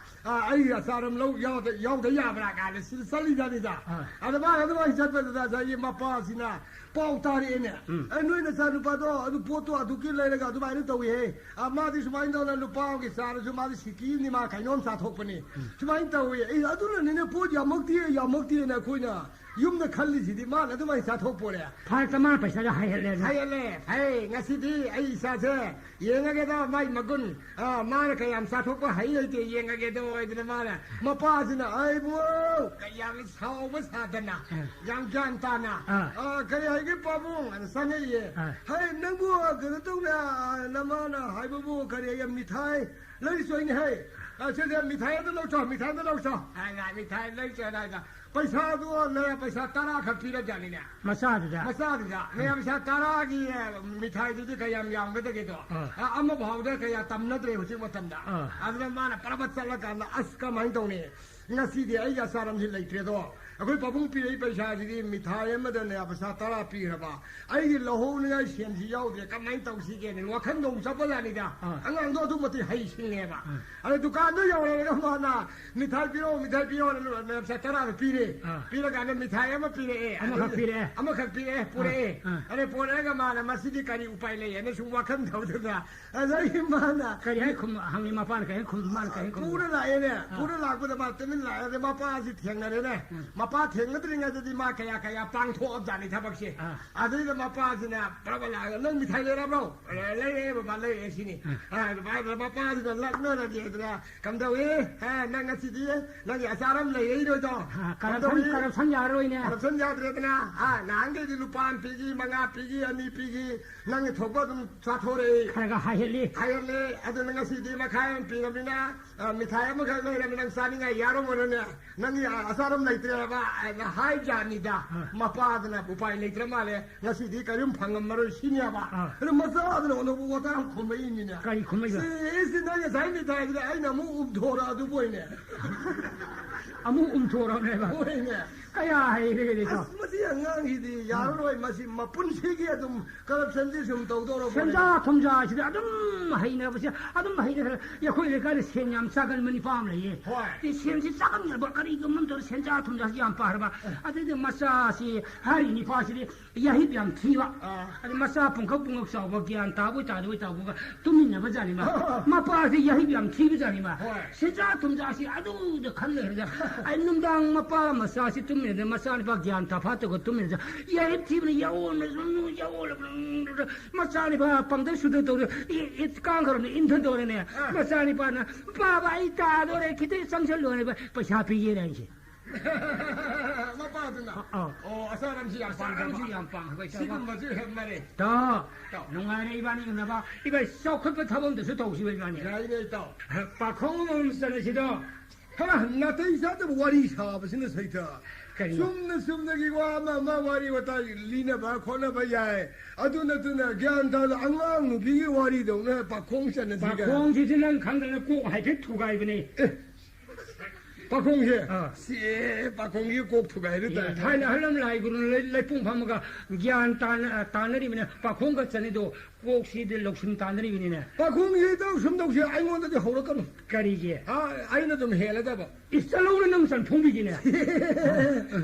ꯑ, ꯑꯩ ꯑꯆꯥꯔ ꯑꯃ ꯂꯧ ꯌꯥꯎꯗ-, ꯌꯥꯎꯗ ꯌꯥꯕ꯭ꯔꯥ ꯀꯥꯏꯅ ꯁꯤꯗ ꯆꯠꯂꯤꯖꯥꯠꯅꯤꯗ꯫ ꯑꯥ꯫ ꯑꯗ ꯃꯥꯅ ꯑꯗꯨꯃꯥꯏꯅ ꯆꯠꯄꯗꯨꯗ ꯉꯁꯥꯏꯒꯤ ꯃꯄꯥꯁꯤꯅ ꯄꯥꯎ ꯇꯥꯔꯛꯑꯦꯅꯦ꯫ ꯎꯝ꯫ "ꯑꯦ, ꯅꯣꯏ ꯅꯆꯥꯅꯨꯄꯥꯗꯣ ꯑꯗꯨ ꯄꯣꯠꯇꯣ ꯑꯗꯨꯒꯤ ꯂꯩꯔꯒ ꯑꯗꯨꯃꯥꯏꯅ ꯇꯧꯏꯍꯦ꯫ ꯑ, ꯃꯥꯗꯤ ꯁꯨꯃꯥꯏꯅ ꯇꯧꯅ ꯂꯨꯄꯥ ꯑꯃꯒꯤ ꯆꯥꯔꯁꯨ ꯃꯥꯗꯤ ꯁꯤꯀꯤ ꯑꯃꯅꯤ ꯃꯥ ꯀꯩꯅꯣꯝ ꯆꯥꯊꯣꯛꯄꯅꯤ꯫ ꯎꯝ꯫ ꯁꯨꯃꯥꯏꯅ ꯇꯧꯏ꯫ ꯑꯦ, ꯑꯗꯨꯅꯅꯤꯅꯦ ꯄꯣꯠ ꯌꯥꯝꯃꯛꯇꯦ, ꯌꯥꯝꯃꯛꯇꯦꯅ ꯑꯩꯈꯣꯏꯅ ꯌꯨꯝꯗ ꯈꯜꯂꯤꯁꯤꯗꯤ ꯃꯥꯅ ꯑꯗꯨꯃꯥꯏꯅ ꯆꯥꯊꯣꯛꯄꯣꯔꯦ꯫" ꯐꯔꯛꯇ ꯃꯥꯅ ꯄꯩꯁꯥꯗꯣ ꯍꯥꯏꯍꯜꯂꯦ ꯑꯗꯨ꯫ ꯍꯥꯏꯍꯜꯂꯦ꯫ ꯐꯩ, ꯉꯁꯤꯗꯤ ꯑꯩ ꯏꯆꯥꯁꯦ ꯌꯦꯡꯉꯒꯦꯗ ꯃꯥꯏ ꯃꯒꯨꯟ꯫ ꯑ, ꯃꯥꯅ ꯀꯌꯥꯝ ꯆꯥꯊꯣꯛꯄ ꯍꯩ ꯍꯩꯇꯦ ꯌꯦꯡꯉꯒꯦꯗꯣ ꯍꯥꯏꯗꯅ ꯃꯥꯅ ꯃꯄꯥꯁꯤꯅ, "ꯑꯩꯕꯨ ꯀꯌꯥꯝ ꯁꯥꯎꯕ ꯁꯥꯗꯅ, ꯑ꯫ ꯌꯥꯝ ꯒ꯭ꯌꯥꯟ ꯇꯥꯅ, ꯑ꯫ ꯑ, ꯀꯔꯤ ꯍꯥꯏꯒꯦ ꯄꯥꯕꯨꯡ?" ꯑꯅ ꯆꯪꯉꯛꯏꯌꯦ꯫ ꯑ꯫ "ꯍꯩ, ꯅꯪꯕꯨ ꯀꯩꯅꯣ ꯇꯧꯅꯦ, ꯑ, ꯅꯃꯥꯅ ꯍꯥꯏꯕꯕꯨ ꯀꯔꯤ ꯍꯥꯏꯒꯦ, ꯃꯤꯊꯥꯏ ꯂꯩꯔꯨꯆꯣꯏꯅꯦ ꯍꯩ꯫ ꯑ, ꯁꯤꯗ ꯃꯤꯊꯥꯏ ꯑꯗꯨ ꯂꯧꯆꯣ, ꯃꯤꯊꯥꯏ ꯑꯗꯨ ꯂꯧꯆꯣ꯫" ꯍꯥꯏꯅ ꯃꯤꯊꯥꯏ ꯂꯩꯔꯨꯆꯣꯅ ꯍꯥꯏꯅ ꯄꯩꯁꯥꯗꯨ ꯂꯩꯔ ꯄꯩꯁꯥ ꯇꯔꯥ ꯈꯛ ꯄꯤꯔꯖꯥꯠꯅꯤꯅꯦ꯫ ꯃꯆꯥꯗꯨꯗ? ꯃꯆꯥꯗꯨꯗ꯫ ꯃꯌꯥꯝ ꯄꯩꯁꯥ ꯇꯔꯥꯒꯤ, ꯑ, ꯃꯤꯊꯥꯏꯗꯨꯗꯤ ꯀꯌꯥꯝ ꯌꯥꯝꯒꯗꯒꯦꯗꯣ? ꯑꯥ꯫ ꯑ, ꯑꯃ ꯐꯥꯎꯗ ꯀꯌꯥ ꯇꯝꯅꯗ꯭ꯔꯦ ꯍꯧꯖꯤꯛ ꯃꯇꯝꯗ꯫ ꯑꯥ꯫ ꯑꯗꯨꯅ ꯃꯥꯅ ꯄꯔꯕꯠ ꯆꯠꯂꯀꯥꯟꯗ, "ꯑꯁ, ꯀꯃꯥꯏꯅ ꯇꯧꯅꯤ? ꯉꯁꯤꯗꯤ ꯑꯩꯒꯤ ꯑꯆꯥꯔ ꯑꯃꯁꯤ ꯂꯩꯇ꯭ꯔꯦꯗꯣ꯫ ꯑꯩꯈꯣꯏ ꯄꯥꯕꯨꯡ ꯄꯤꯔꯛꯏ ꯄꯩꯁꯥꯁꯤꯗꯤ ꯃꯤꯊꯥꯏ ꯑꯃꯗꯅꯦ ꯄꯩꯁꯥ ꯇꯔꯥ ꯄꯤꯈ꯭ꯔꯕ, ꯑꯩꯒꯤ ꯂꯧꯍꯧꯅꯤꯡꯉꯥꯏ ꯁꯦꯟꯁꯤ ꯌꯥꯎꯗ꯭ꯔꯦ, ꯀꯃꯥꯏꯅ ꯇꯧꯁꯤꯒꯦꯅ ꯋꯥꯈꯜꯗ ꯑꯃꯨꯛ ꯆꯠꯄꯖꯥꯠꯅꯤꯗ꯫ ꯑꯥ꯫ ꯑꯉꯥꯡꯗꯣ ꯑꯗꯨꯛ ꯃꯇꯤꯛ ꯍꯩꯁꯤꯡꯉꯦꯕ꯫ ꯑꯥ꯫ ꯑꯗ ꯗꯨꯀꯥꯟꯗꯣ ꯌꯧꯔꯦꯒ ꯃꯥꯅ "ꯃꯤꯊꯥꯏ ꯄꯤꯔꯛꯑꯣ, ꯃꯤꯊꯥꯏ ꯄꯤꯔꯛꯑꯣꯅ" ꯄꯩꯁꯥ ꯇꯔꯥꯗꯣ ꯄꯤꯔꯦ꯫ ꯑꯥ꯫ ꯄꯤꯔꯀꯥꯟꯗ ꯃꯤꯊꯥꯏ ꯑꯃ ꯄꯤꯔꯛꯑꯦ꯫ ꯑꯃꯈꯛ ꯑꯗꯒꯤ ꯄꯤꯔꯛꯑꯦ꯫ ꯑꯃꯈꯛ ꯄꯤꯔꯛꯑꯦ, ꯑꯥ꯫ ꯄꯨꯔꯛꯑꯦ꯫ ꯑꯥ꯫ ꯑꯗꯩ ꯄꯨꯔꯛꯑꯒ ꯃꯥꯅ "ꯃꯁꯤꯗꯤ ꯀꯔꯤ ꯎꯄꯥꯏ ꯂꯩ?" ꯍꯥꯏꯅ ꯁꯨꯝ ꯋꯥꯈꯜ ꯇꯧꯗꯅ ꯑꯗꯩ ꯃꯥꯅ ꯀꯔꯤ ꯍꯥꯏ ꯈꯨꯝ-, ꯍꯪꯉꯤ ꯃꯄꯥꯅ ꯀꯔꯤ ꯈꯨꯝ-, ꯃꯥꯅ ꯀꯔꯤ ꯈꯨꯝ-, ꯄꯨꯔ ꯂꯥꯛꯑꯦꯅꯦ꯫ ꯑꯥ꯫ ꯄꯨꯔ ꯂꯥꯛꯄꯗ ꯃꯥ ꯇꯨꯃꯤꯟ ꯂꯥꯛꯑꯦ꯫ ꯑꯗꯩ ꯃꯄꯥꯁꯤ ꯊꯦꯡꯅꯔꯦꯅꯦ꯫ ꯎꯝ꯫ ꯃꯄꯥ ꯊꯦꯡꯅꯗ꯭ꯔꯤꯉꯩꯗꯗꯤ ꯃꯥ ꯀꯌꯥ ꯀꯌꯥ ꯄꯥꯡꯊꯣꯛꯑꯕꯖꯥꯠꯅꯤ ꯊꯕꯛꯁꯦ꯫ ꯑꯥ꯫ ꯑꯗꯩꯗ ꯃꯄꯥꯁꯤꯅ ꯄ꯭ꯔꯕ ꯂꯥꯛꯑꯒ, "ꯅꯪ ꯃꯤꯊꯥꯏ ꯂꯩꯔꯕ꯭ꯔꯣ?" "ꯂꯩꯔꯛꯑꯦ ꯕꯕꯥ, ꯂꯩꯔꯛꯑꯦ" ꯁꯤꯅꯤ꯫ ꯑꯥ꯫ ꯑꯥ, ꯕꯕꯥ, ꯃꯄꯥꯁꯤꯅ ꯂꯛꯅꯔꯒꯦꯗꯅ "ꯀꯝꯗꯧꯏ? ꯍꯥ, ꯅꯪ ꯉꯁꯤꯗꯤ ꯅꯪꯒꯤ ꯑꯆꯥꯔ ꯑꯃ ꯂꯩꯔꯛꯏꯔꯣꯏꯗꯣ? ꯑꯥ, ꯀꯝꯗꯧꯏ? ꯀꯔꯞꯁꯟ, ꯀꯔꯞꯁꯟ ꯌꯥꯔꯔꯣꯏꯅꯦ꯫ ꯀꯔꯞꯁꯟ ꯌꯥꯗ꯭ꯔꯦꯗꯅ? ꯑꯥ, ꯅꯍꯥꯟꯈꯩꯗꯤ ꯂꯨꯄꯥ ꯑꯃ ꯄꯤꯈꯤ, ꯃꯉꯥ ꯄꯤꯈꯤ, ꯑꯅꯤ ꯄꯤꯈꯤ, ꯅꯪꯒꯤ ꯊꯣꯛꯄ ꯑꯗꯨꯝ ꯆꯥꯊꯣꯔꯛꯏ꯫ ꯈꯔ ꯈꯔ ꯍꯥꯏꯍꯜꯂꯤ꯫ ꯍꯥꯏꯍꯜꯂꯦ꯫ ꯑꯗꯨꯅ ꯉꯁꯤꯗꯤ ꯃꯈꯥꯏ ꯑꯃ ꯄꯤꯔꯕꯅꯤꯅ, ꯑ, ꯃꯤꯊꯥꯏ ꯑꯃꯈꯛ ꯂꯩꯔꯕꯅꯤꯅ ꯅꯪ ꯆꯥꯅꯤꯡꯉꯥꯏ ꯌꯥꯔꯝꯃꯔꯣꯏꯅꯦ꯫ ꯅꯪꯒꯤ, ꯑ, ꯑꯆꯥꯔ ꯑꯃ ꯂꯩꯇ꯭ꯔꯦꯕ ꯍꯥꯏꯅ ꯍꯥꯏꯖꯥꯠꯅꯤꯗ꯫ ꯑ꯫ ꯃꯄꯥꯗꯨꯅ ꯎꯄꯥꯏ ꯂꯩꯇ꯭ꯔ ꯃꯥꯜꯂꯦ꯫ ꯉꯁꯤꯗꯤ ꯀꯔꯤꯝ ꯐꯪꯉꯝꯃꯔꯣꯏ ꯁꯤꯅꯦꯕ꯫ ꯑ꯫ ꯑꯗꯨ ꯃꯆꯥꯗꯨꯅ ꯑꯣꯟꯊꯣꯛꯄ ꯋꯥꯇꯥ ꯑꯃ ꯈꯨꯝꯃꯛꯏꯅꯤꯅꯦ꯫ ꯀꯔꯤ ꯈꯨꯝꯃꯛꯏꯕ? "ꯁꯤ, ꯁꯤ ꯅꯪ ꯉꯁꯥꯏ ꯃꯤꯊꯥꯏꯁꯤꯗ ꯑꯩꯅ ꯑꯃꯨꯛ ꯎꯝꯊꯣꯔꯛꯑꯗꯨꯕꯨ ꯑꯣꯏꯅꯦ꯫" ꯑꯃꯨꯛ ꯎꯝꯊꯣꯔꯛꯑꯕꯅꯦꯕ? ꯍꯣꯏꯅꯦ꯫ ꯀꯌꯥ ꯍꯩꯔꯒꯦ ꯏꯇꯥꯎ? ꯑꯁ, ꯃꯁꯤ ꯑꯉꯥꯡꯁꯤꯗꯤ ꯌꯥꯔꯔꯣꯏ꯫ ꯃꯁꯤ ꯃꯄꯨꯟꯁꯤꯒꯤ ꯑꯗꯨꯝ ꯀꯔꯞꯁꯟꯁꯤ ꯁꯨꯝ ꯇꯧꯗꯧꯔꯕ ꯁꯦꯟꯖꯥ ꯊꯨꯝꯖꯥꯁꯤꯗ ꯑꯗꯨꯝ ꯍꯩꯅꯕꯁꯦ, ꯑꯗꯨꯝ ꯍꯩꯅꯈ꯭ꯔꯦ꯫ ꯑꯩꯈꯣꯏ ꯂꯩꯀꯥꯏꯗ ꯁꯦꯟ ꯌꯥꯝ ꯆꯥꯒꯟꯕ ꯅꯤꯄꯥ ꯑꯃ ꯂꯩꯌꯦ꯫ ꯍꯣꯏ꯫ ꯑꯦ, ꯁꯦꯟꯁꯤ ꯆꯥꯒꯟꯈ꯭ꯔꯕ ꯀꯔꯤꯒꯨꯝꯕ ꯑꯃ ꯇꯧꯔ ꯁꯦꯟꯖꯥ ꯊꯨꯝꯖꯥꯁꯤ ꯌꯥꯝ ꯄꯥꯔꯕ꯫ ꯑꯗꯩꯗꯤ ꯃꯆꯥꯁꯤ, ꯍꯥꯏꯔꯤ ꯅꯤꯄꯥꯁꯤꯗꯤ ꯌꯥꯍꯤꯞ ꯌꯥꯝ ꯊꯤꯕ꯫ ꯑꯥ꯫ ꯑꯗꯩ ꯃꯆꯥ ꯄꯨꯡꯀꯛ ꯄꯨꯡꯀꯛ ꯆꯥꯎꯕ, ꯒ꯭ꯌꯥꯟ ꯇꯥꯕꯣꯏ ꯇꯥꯗꯕꯣꯏ ꯇꯧꯕꯒ ꯇꯨꯃꯤꯟꯅꯕ ꯖꯥꯠꯅꯤꯕ꯫ ꯑꯥ꯫ ꯃꯄꯥꯁꯤ ꯌꯥꯍꯤꯞ ꯌꯥꯝ ꯊꯤꯕ ꯖꯥꯠꯅꯤꯕ꯫ ꯍꯣꯏ꯫ ꯁꯦꯟꯖꯥ ꯊꯨꯝꯖꯥꯁꯤ ꯑꯗꯨꯗ ꯈꯜ ꯂꯩꯔꯒ ꯑꯩ ꯅꯨꯡꯗꯥꯡ ꯃꯄꯥ ꯃꯆꯥꯁꯤ ꯇꯨꯝꯃꯤꯟꯅꯗꯅ ꯃꯆꯥꯅꯤꯄꯥ ꯒ꯭ꯌꯥꯟ ꯇꯥꯐꯥꯠꯇꯒ ꯇꯨꯝꯃꯤꯟꯅꯗꯅ ꯌꯥꯍꯤꯞ ꯊꯤꯕꯅ ꯌꯥꯑꯣꯟꯕ, ꯌꯥꯑꯣꯟꯕ, ꯃꯆꯥꯅꯤꯄꯥ ꯄꯪꯗ ꯁꯨꯗ ꯇꯧꯔꯦ꯫ E-, E-, ꯀꯥꯡꯈ꯭ꯔꯕꯅ ꯏꯟꯊꯗꯧꯔꯦꯅꯦ꯫ ꯑꯥ꯫ ꯃꯆꯥꯅꯤꯄꯥꯅ, "ꯄꯥꯕ, ꯑꯩ ꯇꯥꯗꯣꯔꯦ, ꯈꯤꯇꯪ ꯆꯪꯁꯜꯂꯣꯅꯦ, ꯄꯩꯁꯥ ꯄꯤꯒꯦꯅꯦ ꯑꯩꯁꯦ꯫" ꯃꯄꯥꯗꯨꯅ꯫ ꯑ-, ꯑ꯫ ꯑꯣ, ꯑꯆꯥꯔꯝꯁꯤ ꯌꯥꯝ ꯄꯥꯝꯖꯕ꯫ ꯑꯆꯥꯔꯝꯁꯤ ꯌꯥꯝ ꯄꯥꯝꯖꯕ, ꯏꯇꯥꯎ꯫ ꯁꯤꯒꯨꯝꯕꯁꯨ ꯍꯦꯛ ꯃꯔꯦ꯫ ꯇꯥꯎ, ꯏꯇꯥꯎ꯫ ꯅꯨꯡꯉꯥꯏꯔꯦ ꯏꯕꯥꯅꯤ ꯎꯅꯕ꯫ ꯏꯕꯥꯅꯤ ꯆꯥꯎꯈꯠꯄ ꯊꯕꯛ ꯑꯝꯗꯁꯨ ꯇꯧꯁꯤ ꯏꯕꯥꯅꯤ꯫ ꯌꯥꯏꯅꯦ, ꯏꯇꯥꯎ꯫ ꯄꯥꯈꯣꯡ ꯑꯃꯃꯝ ꯆꯠꯂꯁꯤꯗꯣ꯫ ꯍꯥ, ꯅꯥꯇꯩ ꯆꯥꯗꯕ ꯋꯥꯔꯤ ꯁꯥꯕꯁꯤꯅ ꯁꯩꯇ꯫ ꯀꯔꯤꯅꯣ? ꯆꯨꯝꯅ ꯆꯨꯝꯅꯒꯤ ꯋꯥ ꯑꯃ ꯑꯃ ꯋꯥꯔꯤ ꯋꯥꯇꯥꯏ ꯂꯤꯅꯕ ꯈꯣꯠꯅꯕ ꯌꯥꯏ꯫ ꯑꯗꯨ ꯅꯠꯇꯅ ꯒ꯭ꯌꯥꯟ ꯇꯥꯗ ꯑꯉꯥꯡ ꯅꯨꯄꯤꯒꯤ ꯋꯥꯔꯤꯗꯧꯅ ꯄꯥꯈꯣꯡ ꯆꯠꯅꯁꯤ ꯀꯥꯏꯅ꯫ ꯄꯥꯈꯣꯡꯁꯤꯁꯨ ꯅꯪ ꯈꯪꯗꯅ ꯀꯣꯛ ꯍꯥꯏꯐꯦꯠ ꯊꯨꯒꯥꯏꯕꯅꯦ꯫ ꯑꯦ꯫ ꯄꯥꯈꯣꯡꯁꯦ? ꯑꯥ꯫ ꯁꯤ ꯄꯥꯈꯣꯡꯒꯤ ꯀꯣꯛ ꯊꯨꯒꯥꯏꯔꯦ ꯇꯧꯔꯤꯁꯦ꯫ ꯊꯥꯏꯅ ꯑꯍꯜ ꯑꯃ ꯂꯥꯏ ꯒꯨꯔꯨꯅ ꯂꯩ-, ꯂꯩꯄꯨꯡ ꯐꯝꯃꯒ ꯒ꯭ꯌꯥꯟ ꯇꯥꯅ-, ꯑ, ꯇꯥꯅꯔꯤꯕꯅꯦ꯫ ꯄꯥꯈꯣꯡꯒ ꯆꯅꯤꯗꯣ ꯀꯣꯛꯁꯤꯗ ꯂꯧꯁꯤꯟ ꯇꯥꯅꯔꯤꯕꯅꯤꯅꯦ꯫ ꯄꯥꯈꯣꯡꯁꯤꯗ ꯁꯨꯝ ꯇꯧꯁꯤ, ꯑꯩꯉꯣꯟꯗꯗꯤ ꯍꯧꯔꯛꯀꯅꯨ꯫ ꯀꯔꯤꯒꯤ? ꯑꯥ, ꯑꯩꯅ ꯑꯗꯨꯝ ꯍꯦꯜꯂꯗꯕ꯫ ꯏꯁ, ꯆꯠꯂꯧꯔꯦ ꯅꯪ ꯆꯟ ꯐꯣꯡꯕꯤꯒꯤꯅꯦ꯫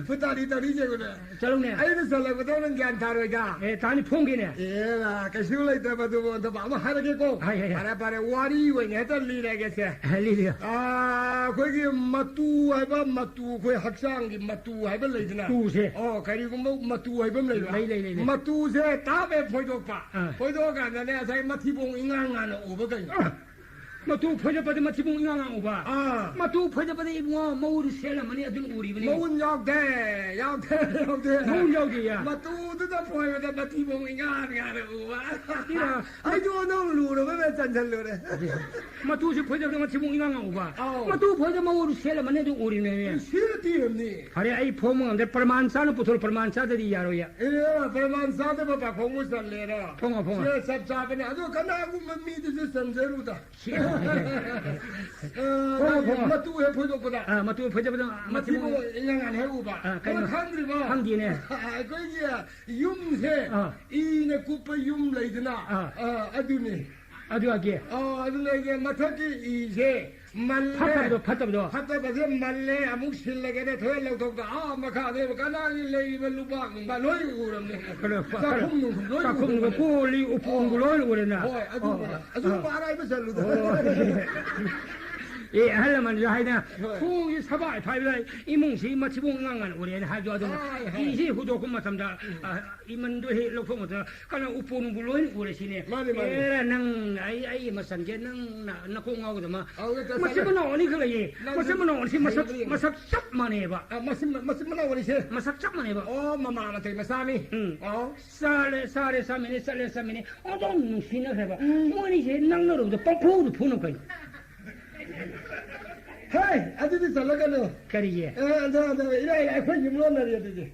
ꯐꯨꯇꯥꯔꯤ ꯇꯥꯔꯤ ꯌꯦꯡꯉꯨꯅꯦ꯫ ꯆꯠꯂꯧꯅꯦ꯫ ꯑꯩꯅ ꯆꯜꯂꯛꯄꯗ ꯅꯪ ꯒ꯭ꯌꯥꯟ ꯇꯥꯔꯣꯏꯗ꯫ ꯑꯦ, ꯇꯥꯅꯤ ꯐꯣꯡꯒꯤꯅꯦ꯫ ꯑꯦ, ꯀꯩꯁꯨ ꯂꯩꯇꯕ ꯑꯗꯨꯕꯨ ꯑꯗꯨꯝ ꯑꯃ ꯍꯥꯏꯔꯒꯦꯀꯣ꯫ ꯍꯥꯏ, ꯍꯥꯏ, ꯍꯥꯏ꯫ ꯐꯔꯦ, ꯐꯔꯦ, ꯋꯥꯔꯤ ꯑꯣꯏꯅ ꯍꯦꯛꯇ ꯂꯤꯔꯒꯦꯁꯦ꯫ ꯍꯥꯏ, ꯂꯤꯔꯤꯌꯣ꯫ ꯑꯥ, ꯑꯩꯈꯣꯏꯒꯤ ꯃꯇꯨ ꯍꯥꯏꯕ, ꯃꯇꯨ, ꯑꯩꯈꯣꯏ ꯍꯛꯆꯥꯡꯒꯤ ꯃꯇꯨ ꯍꯥꯏꯕ ꯂꯩꯗꯅ꯫ ꯇꯨꯁꯦ꯫ ꯑꯣ, ꯀꯔꯤꯒꯨꯝꯕ ꯃꯇꯨ ꯍꯥꯏꯕ ꯑꯃ ꯂꯩꯕ꯫ ꯂꯩ, ꯂꯩ, ꯂꯩ, ꯂꯩ꯫ ꯃꯇꯨꯁꯦ ꯇꯥꯞ ꯍꯦꯛ ꯐꯣꯏꯗꯣꯛꯄ꯫ ꯑꯥ꯫ ꯐꯣꯏꯗꯣꯛꯑꯀꯥꯟꯗꯅꯦ, ꯉꯁꯥꯏ ꯃꯊꯤꯕꯣꯡ ꯏꯉꯥꯡ ꯉꯥꯡꯅ ꯎꯕ ꯀꯩꯅꯣ? ꯑꯥ꯫ ꯃꯇꯨ ꯐꯣꯏꯗꯠꯄꯗ ꯃꯊꯤꯕꯣꯡ ꯏꯉꯥꯡ ꯉꯥꯡ ꯎꯕ? ꯑꯥ꯫ ꯃꯇꯨ ꯐꯣꯏꯗꯠꯄꯗ ꯏꯕꯨꯡꯉꯣ ꯃꯎꯟ ꯁꯦꯠꯂꯝꯃꯅꯤ, ꯑꯗꯨꯅ ꯎꯔꯤꯕꯅꯤ꯫ ꯃꯎꯟ ꯌꯥꯎꯗꯦ, ꯌꯥꯎꯗꯦ, ꯌꯥꯎꯗꯦ꯫ ꯃꯎꯟ ꯌꯥꯎꯗꯦꯌꯦ? ꯃꯇꯨꯗꯨꯗ ꯐꯣꯏꯕꯗ ꯃꯊꯤꯕꯣꯡ ꯏꯉꯥꯡ ꯉꯥꯡꯅ ꯎꯕ꯫ ꯏꯔꯥ꯫ ꯑꯩꯗꯣ ꯑꯣꯟꯊꯣꯛ ꯂꯨꯔꯕ ꯑꯃ ꯆꯟꯁꯤꯜꯂꯨꯔꯦ꯫ ꯃꯇꯨꯁꯦ ꯐꯣꯏꯗꯠꯄꯗ ꯃꯊꯤꯕꯣꯡ ꯏꯉꯥꯡ ꯉꯥꯡ ꯎꯕ? ꯑꯧ꯫ ꯃꯇꯨ ꯐꯣꯏꯗꯠ ꯃꯎꯟ ꯁꯦꯠꯂꯝꯃꯅꯤ, ꯑꯗꯨ ꯎꯔꯤꯕꯅꯦ꯫ ꯁꯤꯔ ꯇꯤꯔꯝꯅꯤ꯫ ꯐꯔꯦ, ꯑꯩ ꯐꯣꯡꯕ ꯉꯝꯗꯦ꯫ ꯄ꯭ꯔꯃꯥꯟ ꯆꯥꯅ ꯄꯨꯊꯣꯔꯛ, ꯄ꯭ꯔꯃꯥꯟ ꯆꯥꯗꯗꯤ ꯌꯥꯔꯣꯏꯌꯦ꯫ ꯑꯦ, ꯄ꯭ꯔꯃꯥꯟ ꯆꯥꯗꯕ ꯄꯥꯈꯣꯡꯕꯨ ꯆꯜꯂꯦꯔꯣ? ꯐꯣꯡꯉꯣ, ꯐꯣꯡꯉꯣ꯫ ꯁꯤꯗ ꯆꯞ ꯆꯥꯕꯅꯦ꯫ ꯑꯗꯣ ꯀꯅꯥꯒꯨꯝꯕ ꯃꯤꯗꯨꯁꯨ ꯆꯟꯖꯔꯨꯗ꯫ ꯁꯤ-, ꯑ, ꯐꯣꯡꯉꯣ, ꯐꯣꯡꯉꯣ꯫ ꯃꯇꯨ ꯍꯦꯛ ꯐꯣꯏꯗꯣꯛꯄꯗ꯫ ꯑꯥ, ꯃꯇꯨ ꯐꯣꯏꯗꯣꯛꯄꯗ ꯃꯊꯤꯕꯣꯡ ꯃꯊꯤꯕꯣꯡ ꯏꯉꯥꯡ ꯉꯥꯡ ꯍꯦꯛ ꯎꯕ꯫ ꯑꯥ, ꯀꯩꯅꯣ? ꯅꯪ ꯈꯪꯗ꯭ꯔꯤꯕꯣ? ꯈꯪꯗꯦꯅꯦ꯫ ꯑꯩꯈꯣꯏꯒꯤ ꯌꯨꯝꯁꯦ ꯑꯥ꯫ ꯏꯅ ꯀꯨꯞꯄ ꯌꯨꯝ ꯂꯩꯗꯅ꯫ ꯑꯥ꯫ ꯑꯥ, ꯑꯗꯨꯅꯤ꯫ ꯑꯗꯨ ꯑꯒꯦ꯫ ꯑꯥ, ꯑꯗꯨ ꯂꯩꯔꯦ꯫ ꯃꯊꯛꯀꯤ ꯏꯁꯦ ꯃꯜꯂꯦ꯫ ꯐꯠꯇꯕꯗꯣ, ꯐꯠꯇꯕꯗꯣ꯫ ꯐꯠꯇꯕꯁꯦ ꯃꯜꯂꯦ, ꯑꯃꯨꯛ ꯁꯤꯜꯂꯒꯦꯅ ꯊꯣꯏꯅ ꯂꯧꯊꯣꯛꯇ꯫ ꯑꯥ, ꯃꯈꯥꯗ ꯀꯅꯥꯒꯤ ꯂꯩꯔꯤꯕ ꯂꯨꯕꯥꯛ ꯅꯨꯡꯕꯥꯛ ꯂꯣꯏ ꯎꯔꯕꯅꯦ꯫ ꯀꯩꯅꯣ, ꯆꯥꯛꯈꯨꯝ ꯅꯨꯡꯈꯨꯝ ꯂꯣꯏ ꯆꯥꯛꯈꯨꯝ ꯎꯔꯕꯅꯦ꯫ ꯀꯣꯜ ꯂꯤꯛ ꯎꯄꯨ ꯅꯨꯡꯕꯨ ꯂꯣꯏ ꯎꯔꯦꯅ꯫ ꯍꯣꯏ, ꯑꯗꯨ ꯑꯣ, ꯎꯔꯦ꯫ ꯑꯗꯨ ꯑꯣ꯫ ꯑꯔꯥꯏꯕ ꯆꯜꯂꯨꯗ꯫ ꯑꯣ꯫ ꯑꯦ, ꯑꯍꯜ ꯂꯃꯟꯁꯨ ꯍꯥꯏꯗꯅ, ꯍꯣꯏ꯫ ꯈꯣꯡꯁꯤ ꯁꯕꯥꯏ ꯐꯥꯏꯕꯗ ꯏꯃꯨꯡꯁꯤ ꯃꯊꯤꯕꯣꯡ ꯉꯥꯡ ꯉꯥꯟ ꯎꯔꯦꯅ ꯍꯥꯏꯕꯗꯣ ꯑꯗꯨꯅ ꯍꯥꯏ, ꯍꯥꯏ꯫ ꯏꯁꯤ ꯍꯨꯗꯣꯛꯄ ꯃꯇꯝꯗ, ꯎꯝ꯫ ꯑ, ꯏꯃꯟꯗꯣ ꯍꯦꯛ ꯂꯧꯊꯣꯛ ꯃꯇꯝꯗ ꯀꯩꯅꯣ ꯎꯄꯨ ꯅꯨꯡꯕꯨ ꯂꯣꯏꯅ ꯎꯔꯦ ꯁꯤꯅꯦ꯫ ꯃꯥꯅꯤ, ꯃꯥꯅꯤ꯫ ꯑꯦꯔꯥ, ꯅꯪ, ꯑꯩ, ꯑꯩ ꯑꯃ ꯆꯟꯒꯦ, ꯅꯪ ꯅ-, ꯅꯀꯣꯛ ꯉꯥꯎꯒꯗꯕ ꯑꯃ꯫ ꯑꯗꯨꯗ ꯃꯆꯤꯟ ꯆꯟꯒꯦ꯫ ꯃꯅꯥꯎ ꯑꯅꯤꯈꯛ ꯂꯩꯌꯦ꯫ ꯅꯪ ꯃꯆꯤꯟ ꯃꯅꯥꯎ ꯑꯅꯤꯁꯤ ꯃꯁꯛ, ꯂꯩꯕ꯭ꯔꯥ ꯌꯦꯡꯉꯨ꯫ ꯃꯁꯛ ꯆꯞ ꯃꯥꯟꯅꯩꯕ꯫ ꯑ, ꯃꯆꯤꯟ, ꯃꯆꯤꯟ ꯃꯅꯥꯎ ꯑꯅꯤꯁꯦ? ꯃꯁꯛ ꯆꯞ ꯃꯥꯟꯅꯩꯕ꯫ ꯑꯣ, ꯃꯃꯥ ꯃꯇꯩ ꯃꯆꯥꯅꯤ꯫ ꯎꯝ꯫ ꯑꯣ꯫ ꯆꯥꯔꯦ, ꯆꯥꯔꯦ, ꯆꯥꯃꯤꯟꯅꯩ, ꯆꯠꯂꯦ, ꯆꯠꯃꯤꯟꯅꯩ꯫ ꯑꯣꯟꯊꯣꯛ ꯅꯨꯡꯁꯤꯅꯈ꯭ꯔꯦꯕ꯫ ꯎꯝ꯫ ꯃꯣꯏꯅꯤꯁꯦ ꯅꯪꯅꯔꯨꯕꯗ ꯄꯪꯐꯨꯗ ꯐꯨꯅ ꯀꯩꯅꯣ꯫ ꯍꯦ, ꯑꯗꯨꯗꯤ ꯆꯠꯂꯒꯅꯨ꯫ ꯀꯔꯤꯒꯤ? ꯑ, ꯑꯗ, ꯑꯗ, ꯏꯔꯥꯏ, ꯏꯔꯥꯏ, ꯑꯩꯈꯣꯏ ꯌꯨꯝꯂꯣꯟꯅꯔꯤ ꯑꯗꯨꯗꯤ꯫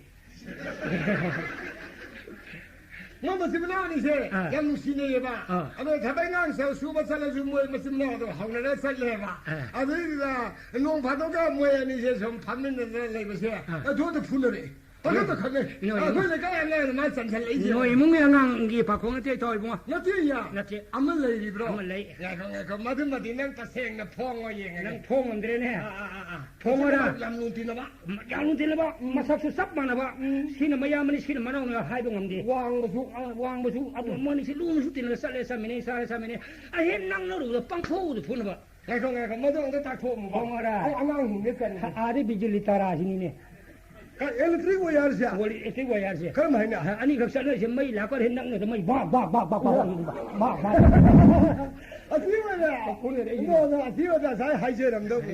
ꯃꯣꯏ ꯃꯆꯤꯟ ꯃꯅꯥꯎ ꯑꯅꯤꯁꯦ ꯑꯥ꯫ ꯌꯥꯝ ꯅꯨꯡꯁꯤꯅꯩꯌꯦꯕ꯫ ꯑꯥ꯫ ꯑꯗꯣ ꯊꯕꯛ ꯏꯪꯈꯥꯡ ꯁꯨꯕ ꯆꯠꯂꯁꯨ ꯃꯣꯏ ꯃꯆꯤꯟ ꯃꯅꯥꯎꯗꯣ ꯍꯧꯅꯔ ꯆꯠꯂꯦꯕ꯫ ꯑꯥ꯫ ꯑꯗꯨꯏꯗꯨꯗ ꯅꯣꯡ ꯐꯥꯗꯣꯛꯀ ꯃꯣꯏ ꯑꯅꯤꯁꯦ ꯁꯨꯝ ꯐꯝꯃꯤꯟꯅꯗꯅ ꯂꯩꯕꯁꯦ ꯑꯥ꯫ ꯑꯗꯨꯗ ꯐꯨꯅꯔꯛꯑꯦ꯫ ꯄꯪꯈꯠꯇ ꯈꯠꯅꯩ꯫ ꯅꯣꯏ ꯑꯩꯈꯣꯏ ꯂꯩꯀꯥꯏ ꯑꯉꯥꯡꯅ ꯃꯥ ꯆꯟꯁꯤꯜꯂꯛꯏꯁꯦ꯫ ꯅꯣꯏ ꯏꯃꯨꯡꯒꯤ ꯑꯉꯥꯡꯒꯤ ꯄꯥꯈꯣꯡ ꯅꯠꯇꯦ, ꯏꯇꯥꯎ ꯏꯕꯨꯡꯉꯣ꯫ ꯅꯠꯇꯦ ꯏꯌꯥ꯫ ꯅꯠꯇꯦ꯫ ꯑꯃ ꯂꯩꯔꯤꯕ꯭ꯔꯣ? ꯑꯃ ꯂꯩ꯫ ꯉꯥꯏꯈꯣ, ꯉꯥꯏꯈꯣ꯫ ꯃꯗꯨꯃꯗꯤ ꯅꯪ ꯇꯁꯦꯡꯅ ꯐꯣꯡꯉꯣ ꯌꯦꯡꯉꯒꯦ꯫ ꯅꯪ ꯐꯣꯡꯉꯝꯗ꯭ꯔꯦꯅꯦ꯫ ꯑꯥ, ꯑꯥ, ꯑꯥ, ꯑꯥ꯫ ꯐꯣꯡꯉꯣꯔꯥ? ꯌꯥꯝ ꯂꯨꯅ ꯇꯤꯟꯅꯕ꯫ ꯌꯥꯝ ꯂꯨꯅ ꯇꯤꯟꯅꯕ꯫ ꯎꯝ꯫ ꯃꯁꯛꯁꯨ ꯆꯞ ꯃꯥꯟꯅꯕ꯫ ꯎꯝ꯫ ꯁꯤꯅ ꯃꯌꯥꯝꯕꯅꯤ, ꯁꯤꯅ ꯃꯅꯥꯎꯅꯤ ꯍꯥꯏꯕ ꯉꯝꯗꯦ꯫ ꯋꯥꯡꯕꯁꯨ꯫ ꯑꯥ, ꯋꯥꯡꯕꯁꯨ꯫ ꯑꯗꯨ ꯎꯝ꯫ ꯃꯣꯏꯅꯤꯁꯤ ꯂꯨꯅꯁꯨ ꯇꯤꯟꯅꯔ ꯆꯠꯂꯦ, ꯆꯠꯃꯤꯟꯅꯩ, ꯆꯥꯔꯦ, ꯆꯠꯃꯤꯟꯅꯩ꯫ ꯑꯍꯦꯟ ꯅꯪꯅꯔꯨꯕꯗ ꯄꯪꯐꯨꯗ ꯐꯨꯅꯕ꯫ ꯉꯥꯏꯈꯣ, ꯉꯥꯏꯈꯣ, ꯃꯗꯨ ꯑꯝꯇ ꯇꯥꯛꯊꯣꯛꯑꯝꯃꯨꯀꯣ꯫ ꯍꯣꯏ, ꯃꯔꯥ꯫ ꯑꯩ ꯑꯉꯥꯡꯁꯤꯡꯁꯦ ꯀꯔꯤ? ꯑꯥꯗꯤ ꯕꯤꯖꯨꯂꯤ ꯇꯥꯔꯥꯁꯤꯅꯤꯅꯦ꯫ ꯀ-, electric wireꯁꯦ? ꯍꯣꯏ, electric wireꯁꯦ꯫ ꯀꯔꯝ ꯍꯥꯏꯅ? ꯑ, ꯑꯅꯤꯈꯛ ꯆꯠꯅꯔꯤꯁꯦ ꯃꯩ ꯂꯥꯛꯄ ꯍꯦꯛ ꯅꯛꯅꯗ ꯃꯩ ꯕꯥꯛ, ꯕꯥꯛ, ꯕꯥꯛ, ꯕꯥꯛ, ꯕꯥꯛ, ꯕꯥꯛ, ꯕꯥꯛ, ꯕꯥꯛ꯫ ꯑꯁꯤ ꯑꯣꯏꯔꯦ꯫ ꯃꯈꯣꯟ ꯑꯣꯏꯔꯛꯏꯁꯤꯅꯦ꯫ ꯏꯕꯨꯡꯉꯣ, ꯑꯁꯤ ꯑꯣꯏꯔꯦ ꯉꯁꯥꯏ ꯍꯥꯏꯖꯔꯝꯗꯧꯕ꯫